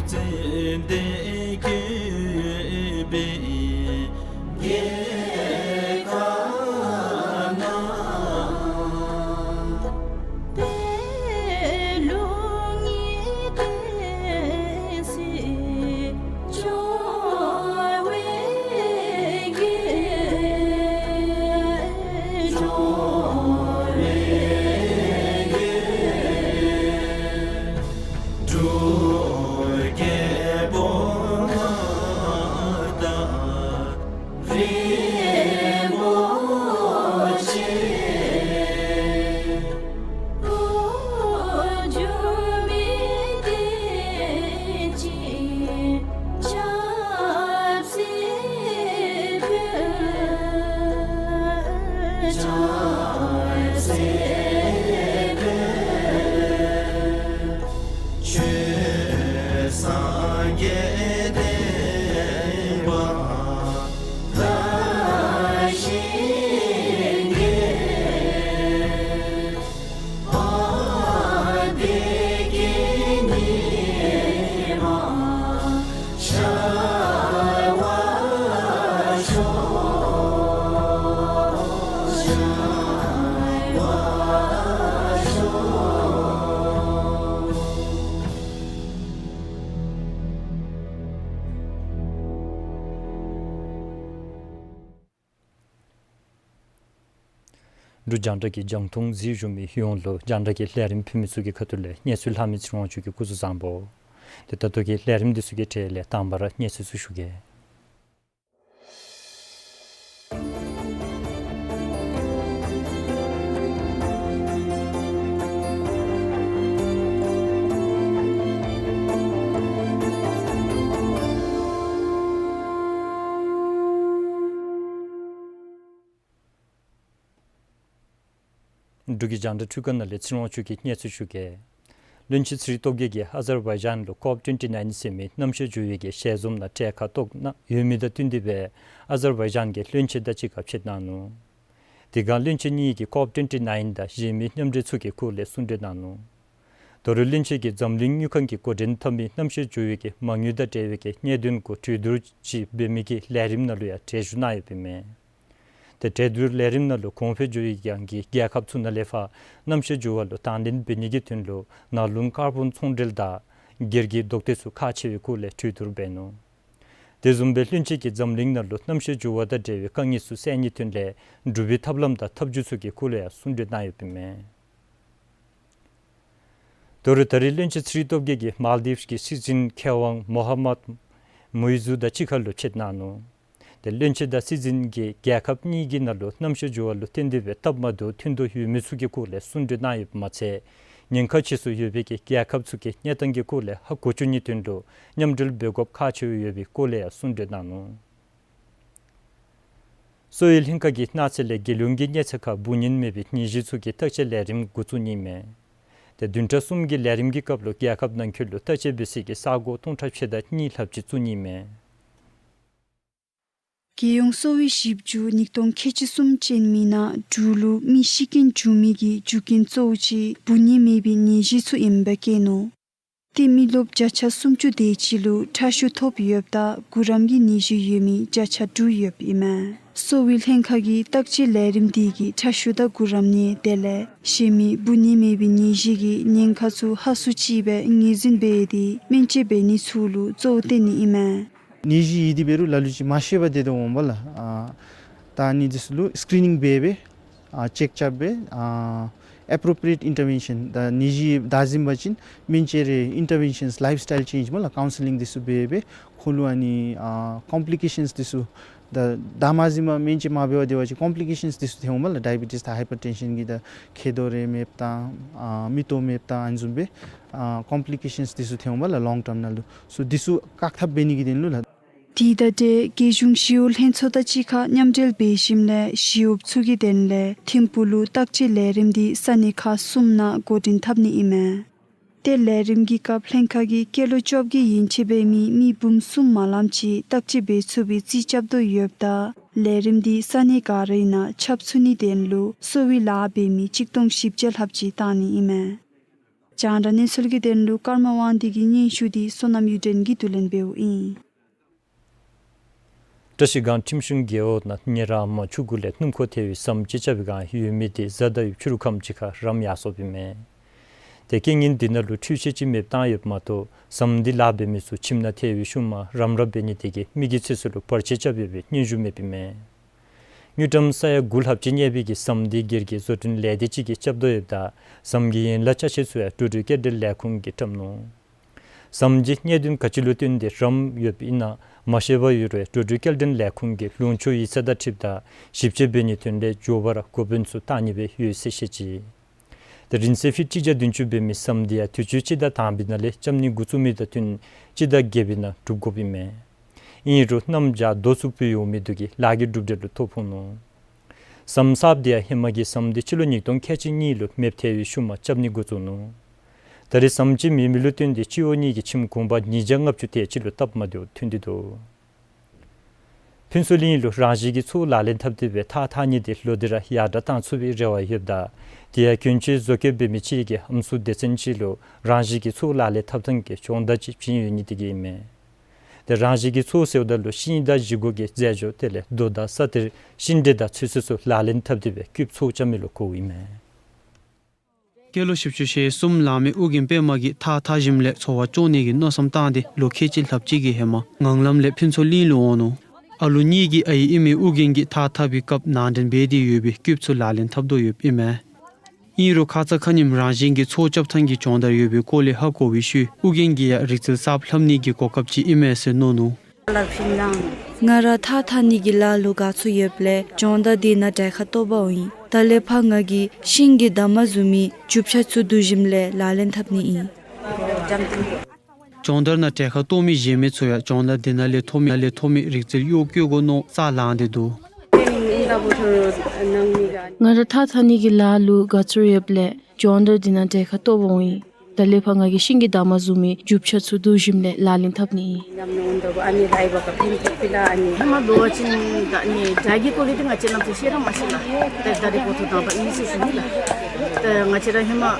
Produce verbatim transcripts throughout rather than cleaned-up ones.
ཙན་དན་བཀོད་པའི་རྒྱལ་ཁབ་ན། པད་ལུང་གི་བསྟན་སྲིད་འབྱུང་བའི་རྒྱལ། འབྱུང་བའི་རྒྱལ། འབྲུག་རྒྱལ་པོ་མངའ་བདག་རིན་པོ་ཆེ། འགྲོ་མིའི་བདེ་སྐྱིད་ཆབ་སྲིད་དཔལ། ཆབ་སྲིད་དཔལ། ཆོས་སངས་རྒྱས་བསྟན་པ་དར་ཞིང་རྒྱས། བདེ་སྐྱིད་ཉི་མ་ཤར་བར་ཤོག། ཤར་བར་ཤོག། འབྲུག་རྒྱང་བསྒྲགས་ཀྱི་རྒྱང་མཐོང་གཟིགས་ཞུ་མི་ཡོངས་ལུ་རྒྱང་བསྒྲགས་ཀྱི་ལས་རིམ་ཕུལ་མི་ཚུ་གི་ཁ་ཐུག་ལས་གནས་ཚུལ་ལྷག་མི་ཚེ་རིང་དབང་ཕྱུག་གིས་སྐུ་གཟུགས་བཟང་པོ། ཏེ་ད་ལྟོ་གི་ལས་རིམ་འདི་ཚུ་གི་གྲས་ལས་དང་པ་ར་གནས་ཚུལ་ཚུ་ཞུ་གེ། འབྲུག་གི་རྒྱང་བསྒྲགས་འཕྲུལ་ཁང་ནང་ལས་ཚེ་རིང་དབང་ཕྱུག་གིས་གནས་ཚུལ་ཞུ་གེ། བློན་ཆེན་ཚེ་རིང་སྟོབས་རྒྱས་ཀྱིས་ཨ་ཛར་བྷའི་ཇཱན་ལུ་ཀོབ་ཊུན་ཊི་ནའིན་ཟེར་མི་གནམ་གཤིས་འགྱུར་བའི་གི་ཞལ་འཛོམས་ནང་གྲལ་ཁར་གཏོགས་གནང་ཡོད་མི་དང་བསྟུན་ཏེ་སྦེ་ཨ་ཛར་བྷའི་ཇཱན་གྱི་བློན་ཆེན་དང་གཅིག་ཁར་ཕྱད་གནང་ནུག། དེ་སྒང་བློན་ཆེན་གཉིས་ཀྱིས་ཀོབ་ཊུན་ཊི་ནའིན་དང་གཞན་མི་མཉམ་འབྲེལ་ཚུ་གི་སྐོར་ལས་གསུང་གྲོས་གནང་ནུག། ད་རུང་བློན་ཆེན་གྱིས་འཛམ་གླིང་དངུལ་ཁང་གིས་འགོ་འདྲེན་འཐབ་མི་གནམ་གཤིས་འགྱུར་བའི་གི་མ་དངུལ་དང་འབྲེལ་བའི་གི་གནད་དོན་གུ་གྲོས་བསྡུར་ཅིག་འབད་མི་གི་ལས་རིམ་ནང་ལུ་ཡང་གྲལ་བཞུགས་གནང་ཡོདཔ་ཨིན་མས། ཏེ་གྲལ་བསྡུར་ལས་རིམ་ནང་ལུ་གོང་འཕེལ་འགྱུར་བའི་གི་རྒྱལ་ཁབ་ཚུ་ནང་ལས་ཕར་གནམ་གཤིས་འགྱུར་བ་ལུ་དང་ལེན་འབད་ནི་གི་དོན་ལུ་ནང་ལུང་ཀར་བོན་ཚོང་འབྲེལ་དང་སྒེར་གྱི་ལྡོག་ཏོ་ཚུ་ཁག་ཆེ་བའི་སྐོར་ལས་གྲོས་བསྡུར་འབད་ནུག། དེ་བཟུམ་སྦེ་བློན་ཆེན་གྱིས་འཛམ་གླིང་ནང་ལུ་གནམ་གཤིས་འགྱུར་བ་དང་འབྲེལ་བའི་དཀའ་ངལ་ཚུ་སེལ་ནིའི་དོན་ལས་སྒྲུབ་པའི་ཐབས་ལམ་དང་ཐབས་བྱུས་ཚུ་གི་སྐོར་ལས་ཡང་གསུང་གྲོས་གནང་ཡོདཔ་ཨིན་མས། ད་རུང་ད་རེས་བློན་ཆེན་ཚེ་རིང་སྟོབས་རྒྱས་ཀྱིས་མཱལ་དིབ་ཀྱི་སྲིད་འཛིན་མཁས་དབང་མོ་ཧ་མད་མུ་ཨི་ཟུ་དང་གཅིག་ཁར་ལུ་ཕྱད་གནང་ནུག། ཏེ་བློན་ཆེན་དང་སྲིད་འཛིན་གྱིས་རྒྱལ་ཁབ་གཉིས་ཀྱི་ནང་ལུ་གནམ་གཤིས་འགྱུར་བ་ལུ་བརྟེན་ཏེ་སྦེ་སྟབས་མ་བདེཝ་ཐོན་དོ་ཡོད་མི་ཚུ་གི་སྐོར་ལས་གསུང་གྲོས་གནང་ཡོདཔ་མ་ཚད་ཉེན་ཁ་ཆེ་སུ་ཡོད་པའི་གི་རྒྱལ་ཁབ་ཚུ་གི་གནས་སྟངས་ཀྱི་སྐོར་ལས་ཧ་གོ་བཅུག་ནིའི་དོན་ལུ་མཉམ་འབྲེལ་འབད་དགོཔ་ཁག་ཆེཝ་ཡོད་པའི་སྐོར་ལས་ཡང་གསུང་གྲོས་གནང་ནུག། གསོ་བའི་ལྷན་ཁག་གིས་གནངས་ཚེ་ལས་རྒྱལ་ཡོངས་ཀྱི་གཉན་ཚད་ཁར་འབུ་ནད་མེད་པའི་ནད་གཞི་ཚུ་གི་བརྟག་དཔྱད་ལས་རིམ་འགོ་བཙུགས་ནི་ཨིན་མས། ཏེ་བདུན་ཕྲག་གསུམ་གྱི་ལས་རིམ་གྱི་སྐབས་ལུ་རྒྱལ་ཁབ་ནང་འཁོད་ལུ་བརྟག་དཔྱད་འབད་སའི་གི་ས་གོ་སྟོང་ཕྲག་ཕྱེད་དང་གཉིས་ལྷགཔ་ཅིག་བཙུགས་ནི་ཨིན་མས། རྒྱལ་ཡོངས་གསོ་བའི་ཞིབ་འཇུག་ཉིས་སྟོང་ཁལ་གཅིག་གསུམ་ཅན་མའི་ནང་འབྲུག་ལུ་མི་ཤི་རྐྱེན་བྱུང་མི་གི་རྒྱུ་རྐྱེན་གཙོ་བོ་ཅིག་འབུ་ནད་མེད་པའི་ནད་གཞི་ཚུ་ཨིནམ་སྦེ་བཀོད་ནུག། ཏེ་མི་རློབས་བརྒྱ་ཆ་སུམ་ཅུ་དེ་ཅིག་ལུ་ཁྲག་ཤུགས་ཐོབ་ཡོདཔ་ད་གུ་རམ་གྱི་ནད་གཞི་ཡོད་མི་བརྒྱ་ཆ་དྲུག་ཡོདཔ་ཨིན་མས། གསོ་བའི་ལྷན་ཁག་གི་བརྟག་དཔྱད་ལས་རིམ་དེ་གིས་ཁྲག་ཤུགས་དང་གུ་རམ་ནད་དེ་ལས་གཞན་མི་འབུ་ནད་མེད་པའི་ནད་གཞི་གི་ཉེན་ཁ་ཚུ་ཧ་སུ་ཅིག་སྦེ་ངོས་འཛིན་འབད་དེ་སྨན་བཅོས་འབད་ནི་ཚུ་ལུ་གཙོ་བོ་བཏོན་ནི་ཨིན་མས། ནད་གཞི་ཡོད་དེ་འབད་རུང་ལ་ལུ་ཅིག་མ་ཤེས་པར་སྡོད་དོ་འོང་པ་ལགས། ཨ་ད་ཨ་ནི་འདི་ཚུ་ལུ་སི་ཀི་རི་ནིང་འབད་སྦེ་ཨ་ཅེཀ་རྐྱབ་སྦེ་ཨ་ཨེ་པོ་རོ་པི་རི་ཡེཊ་ཨིན་ཊར་བེན་ཤཱན་ད་ནད་གཞི་ད་ཟིན་པ་ཅིན་སྨན་བཅོས་རེ་ཨིན་ཊར་བེན་ཤཱནསི་ལའིཕ་སི་ཊའིལ་ཅེནཇ་སྨོ་ལགས་ཀའུན་སི་ལིང་འདི་ཚུ་འབད་སྦེ་ཁོང་ལུ་ཨ་ནི་ཨ་ཀོམ་པི་ལི་ཀེ་ཤཱནསི་འདི་ཚུ་ད་ད་མ་ཟིན་པར་སྨན་བཅོས་མ་འབད་བར་སྡོད་པ་ཅིན་ཀོམ་པི་ལི་ཀེ་ཤཱནསི་འདི་ཚུ་ཐོན་འོང་པ་ལགས། ཌའི་བི་ཊིས་དང་ཧའི་པར་ཊེན་ཤཱན་གྱི་ད་མཁལ་རྡོག་རེ་མེདཔ་དང་ཨ་མིག་ཏོ་མེདཔ་དང་ཨ་ནི་བཟུམ་སྦེ་ཨ་ཀོམ་པི་ལི་ཀེ་ཤཱནསི་འདི་ཚུ་ཐོན་འོང་པ་ལགས་ལོང་ཊརམ་ནང་ལུ། སོ་འདི་ཚུ་བཀག་ཐབས་འབད་ནི་གི་དོན་ལུ་ལགས། དེ་དང་འབྲེལ་རྒྱལ་གཞུང་ཞི་གཡོག་ལྷན་ཚོགས་དང་གཅིག་ཁར་མཉམ་འབྲེལ་འབད་ཞིནམ་ལས་ཞི་གཡོགཔ་ཚུ་གི་དོན་ལས་ཐིམ་ཕུག་ལུ་བརྟག་དཔྱད་ལས་རིམ་འདི་ས་གནས་ཁག་གསུམ་ནང་འགོ་འདྲེན་འཐབ་ནི་ཨིན་མས། ཏེ་ལས་རིམ་གྱི་སྐབས་ལྷན་ཁག་གིས་སྐྱེས་ལོ་བཅོ་བརྒྱད་ཡན་ཆད་འབད་མི་མི་འབུམ་གསུམ་མ་ལངམ་ཅིག་བརྟག་དཔྱད་འབད་ཚུགས་པའི་རྩིས་རྐྱབ་དོ་ཡོདཔ་ད་ལས་རིམ་འདི་ས་གནས་ག་རའི་ནང་ཁྱབ་ཚུགས་ནིའི་དོན་ལུ་གསོ་བའི་ལཱ་འབད་མི་གཅིག་སྟོང་བཞི་བརྒྱ་ལྷགཔ་ཅིག་བཏང་ནི་ཨིན་མས། རྒྱང་བསྒྲགས་གནས་ཚུལ་གྱི་དོན་ལུ་ཀརྨ་དབང་འདུས་ཀྱི་སྙན་ཞུ་འདི་བསོད་ནམས་གཡུ་སྒྲོན་གྱིས་བསྡུ་ལེན་འབདཝ་ཨིན། བཀྲ་ཤིས་སྒང་ཁྲིམས་གཞུང་རྒེད་འོག་ནང་ཉེ་རབས་མ་ཆུ་གུ་ལས་སྣུམ་འཁོར་ཐལ་བའི་ཟམ་ཅིག་རྐྱབ་པའི་སྒང་ཡོད་མི་དེ་གཟའ་ཟླ་བའི་ཕྱི་རུ་ཁམས་ཅིག་ཁར་རམ་ཡར་སོཔ་ཨིན་མས། དེ་རྐྱེན་ངན་དེ་ནང་ལུ་འཕྲུལ་ཆས་ཅིག་མེདཔ་བཏང་ཡོདཔ་མ་གཏོགས་ཟམ་འདི་ལཱ་འབད་མི་ཚུ་ཁྱིམ་ནང་ཐལ་བའི་ཤུལ་མ་རམ་ར་འབད་ནི་དེ་གིས་མི་གི་ཚེ་སྲོག་ལུ་བར་ཆད་རྐྱབ་ཡོད་པའི་སྙན་ཞུ་མེདཔ་ཨིན་མས། དངུལ་ཀྲམ་ས་ཡ་དགུ་ལྷགཔ་ཅིག་གནས་པའི་གི་ཟམ་འདི་སྒེར་གྱི་བཟོ་སྐྲུན་ལས་སྡེ་ཅིག་གིས་རྐྱབ་དོ་ཡོདཔ་ད་ཟམ་གྱི་ཡན་ལག་ཅ་ཆས་ཚུ་ཡང་འགྲོ་འགྲུལ་སྐྱེལ་འདྲེན་ལས་ཁུངས་ཀྱིས་བཀྲམ་ནུག། ཟམ་གྱི་གནད་དོན་ག་ཅི་ལུ་བརྟེན་ཏེ་རམ་ཡོདཔ་ཨིན་ན་མ་ཤེས་པར་ཡོད་རུང་འགྲོ་འགྲུལ་སྐྱེལ་འདྲེན་ལས་ཁུངས་ཀྱི་ལུང་ཕྱོགས་ཡིག་ཚང་དང་འཁྲིལཝ་ད་ཞིབ་དཔྱད་འབད་ནིའི་དོན་ལས་མགྱོགས་པ་ར་འགོ་དཔོན་ཚུ་བཏང་ནི་སྦེ་ཡོད་ཟེར་བཤད་ཅི། དེ་རིང་ཚད་ཕིཊ་གཅིག་བརྒྱ་བདུན་ཅུ་འབད་མི་ཟམ་འདི་ཡང་དུས་ཅི་སྤྱི་ཟླ་དང་པའི་ནང་ལས་རྐྱབ་ནི་འགོ་བཙུགས་མི་དང་བསྟུན་སྤྱི་ཟླ་བརྒྱད་པའི་ནང་གྲུབ་དགོཔ་ཨིན་མས། ཨིན་རུང་གནམ་བྱཱར་རྡོ་ཚུ་བུད་འོང་མི་འདི་གིས་ལཱ་གི་གྲུབ་འབྲས་ལུ་ཐོ་ཕོག་ནུག། ཟམ་གསརཔ་འདི་ཡང་ཧེ་མ་གི་ཟམ་འདི་སྤྱི་ལོ་ཉིས་སྟོང་ཁལ་གཅིག་གཉིས་ལུ་མེདཔ་ཐལ་བའི་ཤུལ་མ་རྐྱབ་ནི་འགོ་བཙུགས་ནུག། ད་རེས་ཟམ་ཅིག་མེད་མི་ལུ་བརྟེན་ཏེ་སྤྱི་འོག་གཉིས་ཀྱི་ཁྱིམ་གུང་པ་ཉིས་བརྒྱ་ལྔ་བཅུ་དེ་ཅིག་ལུ་སྟབས་མ་བདེཝ་ཐོན་ཏེ་འདུག། ཕུན་ཚོགས་གླིང་ལུ་རང་བཞིན་གྱི་ཚོགས་ལག་ལེན་འཐབ་སྟེ་སྦེ་ཐགས་འཐག་ནི་དེ་ལོག་སྟེ་ར་ཡར་དྲགས་བཏང་ཚུགས་པའི་རེ་བ་ཡོདཔ་ད་དེ་ཡང་གྱོན་ཆས་བཟོ་བཀོད་འབད་མི་ཅིག་གིས་ཨམ་སྲུ་སྡེ་ཚན་ཅིག་ལུ་རང་བཞིན་གྱི་ཚོགས་ལག་ལེན་འཐབ་ཐངས་ཀྱི་སྦྱོང་བརྡར་ཅིག་བྱིན་ཡོད་ནི་དེ་གིས་ཨིན་མས། དེ་རང་བཞིན་གྱི་ཚོགས་ཟེརཝ་ད་ལུ་ཤིང་དང་བཞེས་སྒོ་གི་རྫས་སྦྱོར་དེ་ལས་རྡོ་དང་ས་གཏེར་ཤིང་འབྲས་དང་ཚོད་བསྲེ་ཚུ་ལག་ལེན་འཐབ་སྟེ་སྦེ་སྐུདཔ་ཚོགས་རྐྱབ་མི་ལུ་གོཝ་ཨིན་མས། སྐྱེས་ལོ་བཞི་བཅུ་ཞེ་གསུམ་ལང་མི་ཨོ་རྒྱན་པདྨ་གིས་ཐགས་འཐག་ཞིནམ་ལས་འཚོ་བ་སྐྱོང་ནི་གི་མནོ་བསམ་བཏང་སྟེ་ལོ་ཁལ་གཅིག་ལྷགཔ་ཅིག་གི་ཧེ་མ་ངང་ལམ་ལས་ཕུན་ཚོགས་གླིང་ལུ་འོང་ནུག། ཨ་ལུ་གཉིས་ཀྱི་ཨའི་ཨིན་མི་ཨོ་རྒྱན་གྱིས་ཐགས་འཐག་པའི་སྐབས་ནང་འདྲེན་འབད་དེ་ཡོད་པའི་སྐུདཔ་ཚུ་ལག་ལེན་འཐབ་དོ་ཡོདཔ་ཨིན་མས། ཨིན་རུང་ཁ་ཙ་ཁ་ཉིནམ་རང་བཞིན་གྱི་ཚོགས་རྐྱབ་ཐངས་ཀྱི་སྦྱོང་བརྡར་ཡོད་པའི་སྐོར་ལས་ཧ་གོ་བའི་ཤུལ་ཨོ་རྒྱན་གྱིས་ཡང་རིག་རྩལ་གསརཔ་ལྷབ་ནི་གི་གོ་སྐབས་ཅིག་ཨིན་མས་ཟེར་མནོ་ནུག། ང་ར་ཐགས་འཐག་ནི་གི་ལཱ་ལུ་དགའ་ཚོར་ཡོདཔ་ལས་སྦྱོང་བརྡར་འདི་ནང་གྲལ་ཁར་གཏོགས་པའོ་ཨིན། ད་ལས་ཕར་ང་གིས་ཤིང་གི་འདབ་མ་བཟུམ་མའི་རྒྱུ་ཆ་ཚུ་བསྡུ་ཞིནམ་ལས་ལག་ལེན་འཐབ་ནི་ཨིན། སྦྱོང་བརྡར་ནང་གྲལ་ཁར་གཏོགས་མི་གཞན་མི་ཚུ་ཡང་སྦྱོང་བརྡར་འདི་ནང་ལས་ཐོབ་མི་ནང་ལས་ཐོབ་མི་རིག་རྩལ་གཡོག་བཀོལ་དགོ་མནོ་ས་ལང་སྟེ་འདུག། ང་ར་ཐགས་འཐག་ནི་གི་ལཱ་ལུ་དགའ་ཚོར་ཡོདཔ་ལས་སྦྱོང་བརྡར་འདི་ནང་གྲལ་ཁར་གཏོགས་པའོ་ཨིན། ད་ལས་ཕར་ང་གིས་ཤིང་གི་འདབ་མ་བཟུམ་མའི་རྒྱུ་ཆ་ཚུ་བསྡུ་ཞིནམ་ལས་ལག་ལེན་འཐབ་ནི་ཨིན། ཧེ་མ་འབད་བ་ཅིན་ད་ཨ་ནི་སྒྲ་གི་སྐོར་ལས་འདི་ང་བཅས་ར་ཚུ་ཤེས་ར་མ་ཤེས་ལགས། ད་ད་རེས་གོ་ཐོབ་དང་པ་ཨིན་ཟེར་ཞུ་ནི་ལགས། ད་ང་བཅས་ར་ཧེ་མ་ཨེ་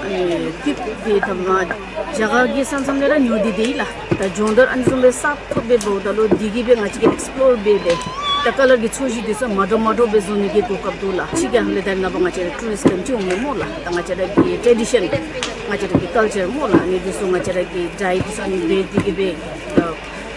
སྐུདཔ་འདི་ད་ང་རྒྱ་གར་གྱི་ས་མཚམས་ལས་ར་ཉོ་སྟེ་སྡོད་ཡི་ལགས། ད་སྦྱོང་བརྡར་ཨ་ནི་བཟུམ་སྦེ་གསརཔ་ཐོབ་སྦེ་འབདཝ་ད་ལུ་འདི་གིས་སྦེ་ང་བཅས་ཀྱིས་ཨེགསི་པོ་ལོར་འབད་སྦེ་ད་ཀ་ལར་གྱི་ཚོས་གཞི་འདི་ཚུ་མ་འདྲཝ་མ་འདྲཝ་སྦེ་བཟོ་ནི་གི་གོ་སྐབས་འདུག་ལགས། ཅིག་ཡང་ལས་ད་ནངས་པ་ང་བཅས་ར་ཊུ་རིསཊ་ག་ཅི་འོང་མས་སྨོ་ལགས། ད་ང་བཅས་ར་གི་ཊེ་རི་ཌི་ཤཱན་ང་བཅས་ར་གི་ཀཱལ་ཅར་སྨོ་ལགས། ཨ་ནི་འདི་ཚུ་ང་བཅས་ར་གི་ཌའི་འདི་ཚུ་ཨ་ནི་འབད་དེ་གིས་སྦེ་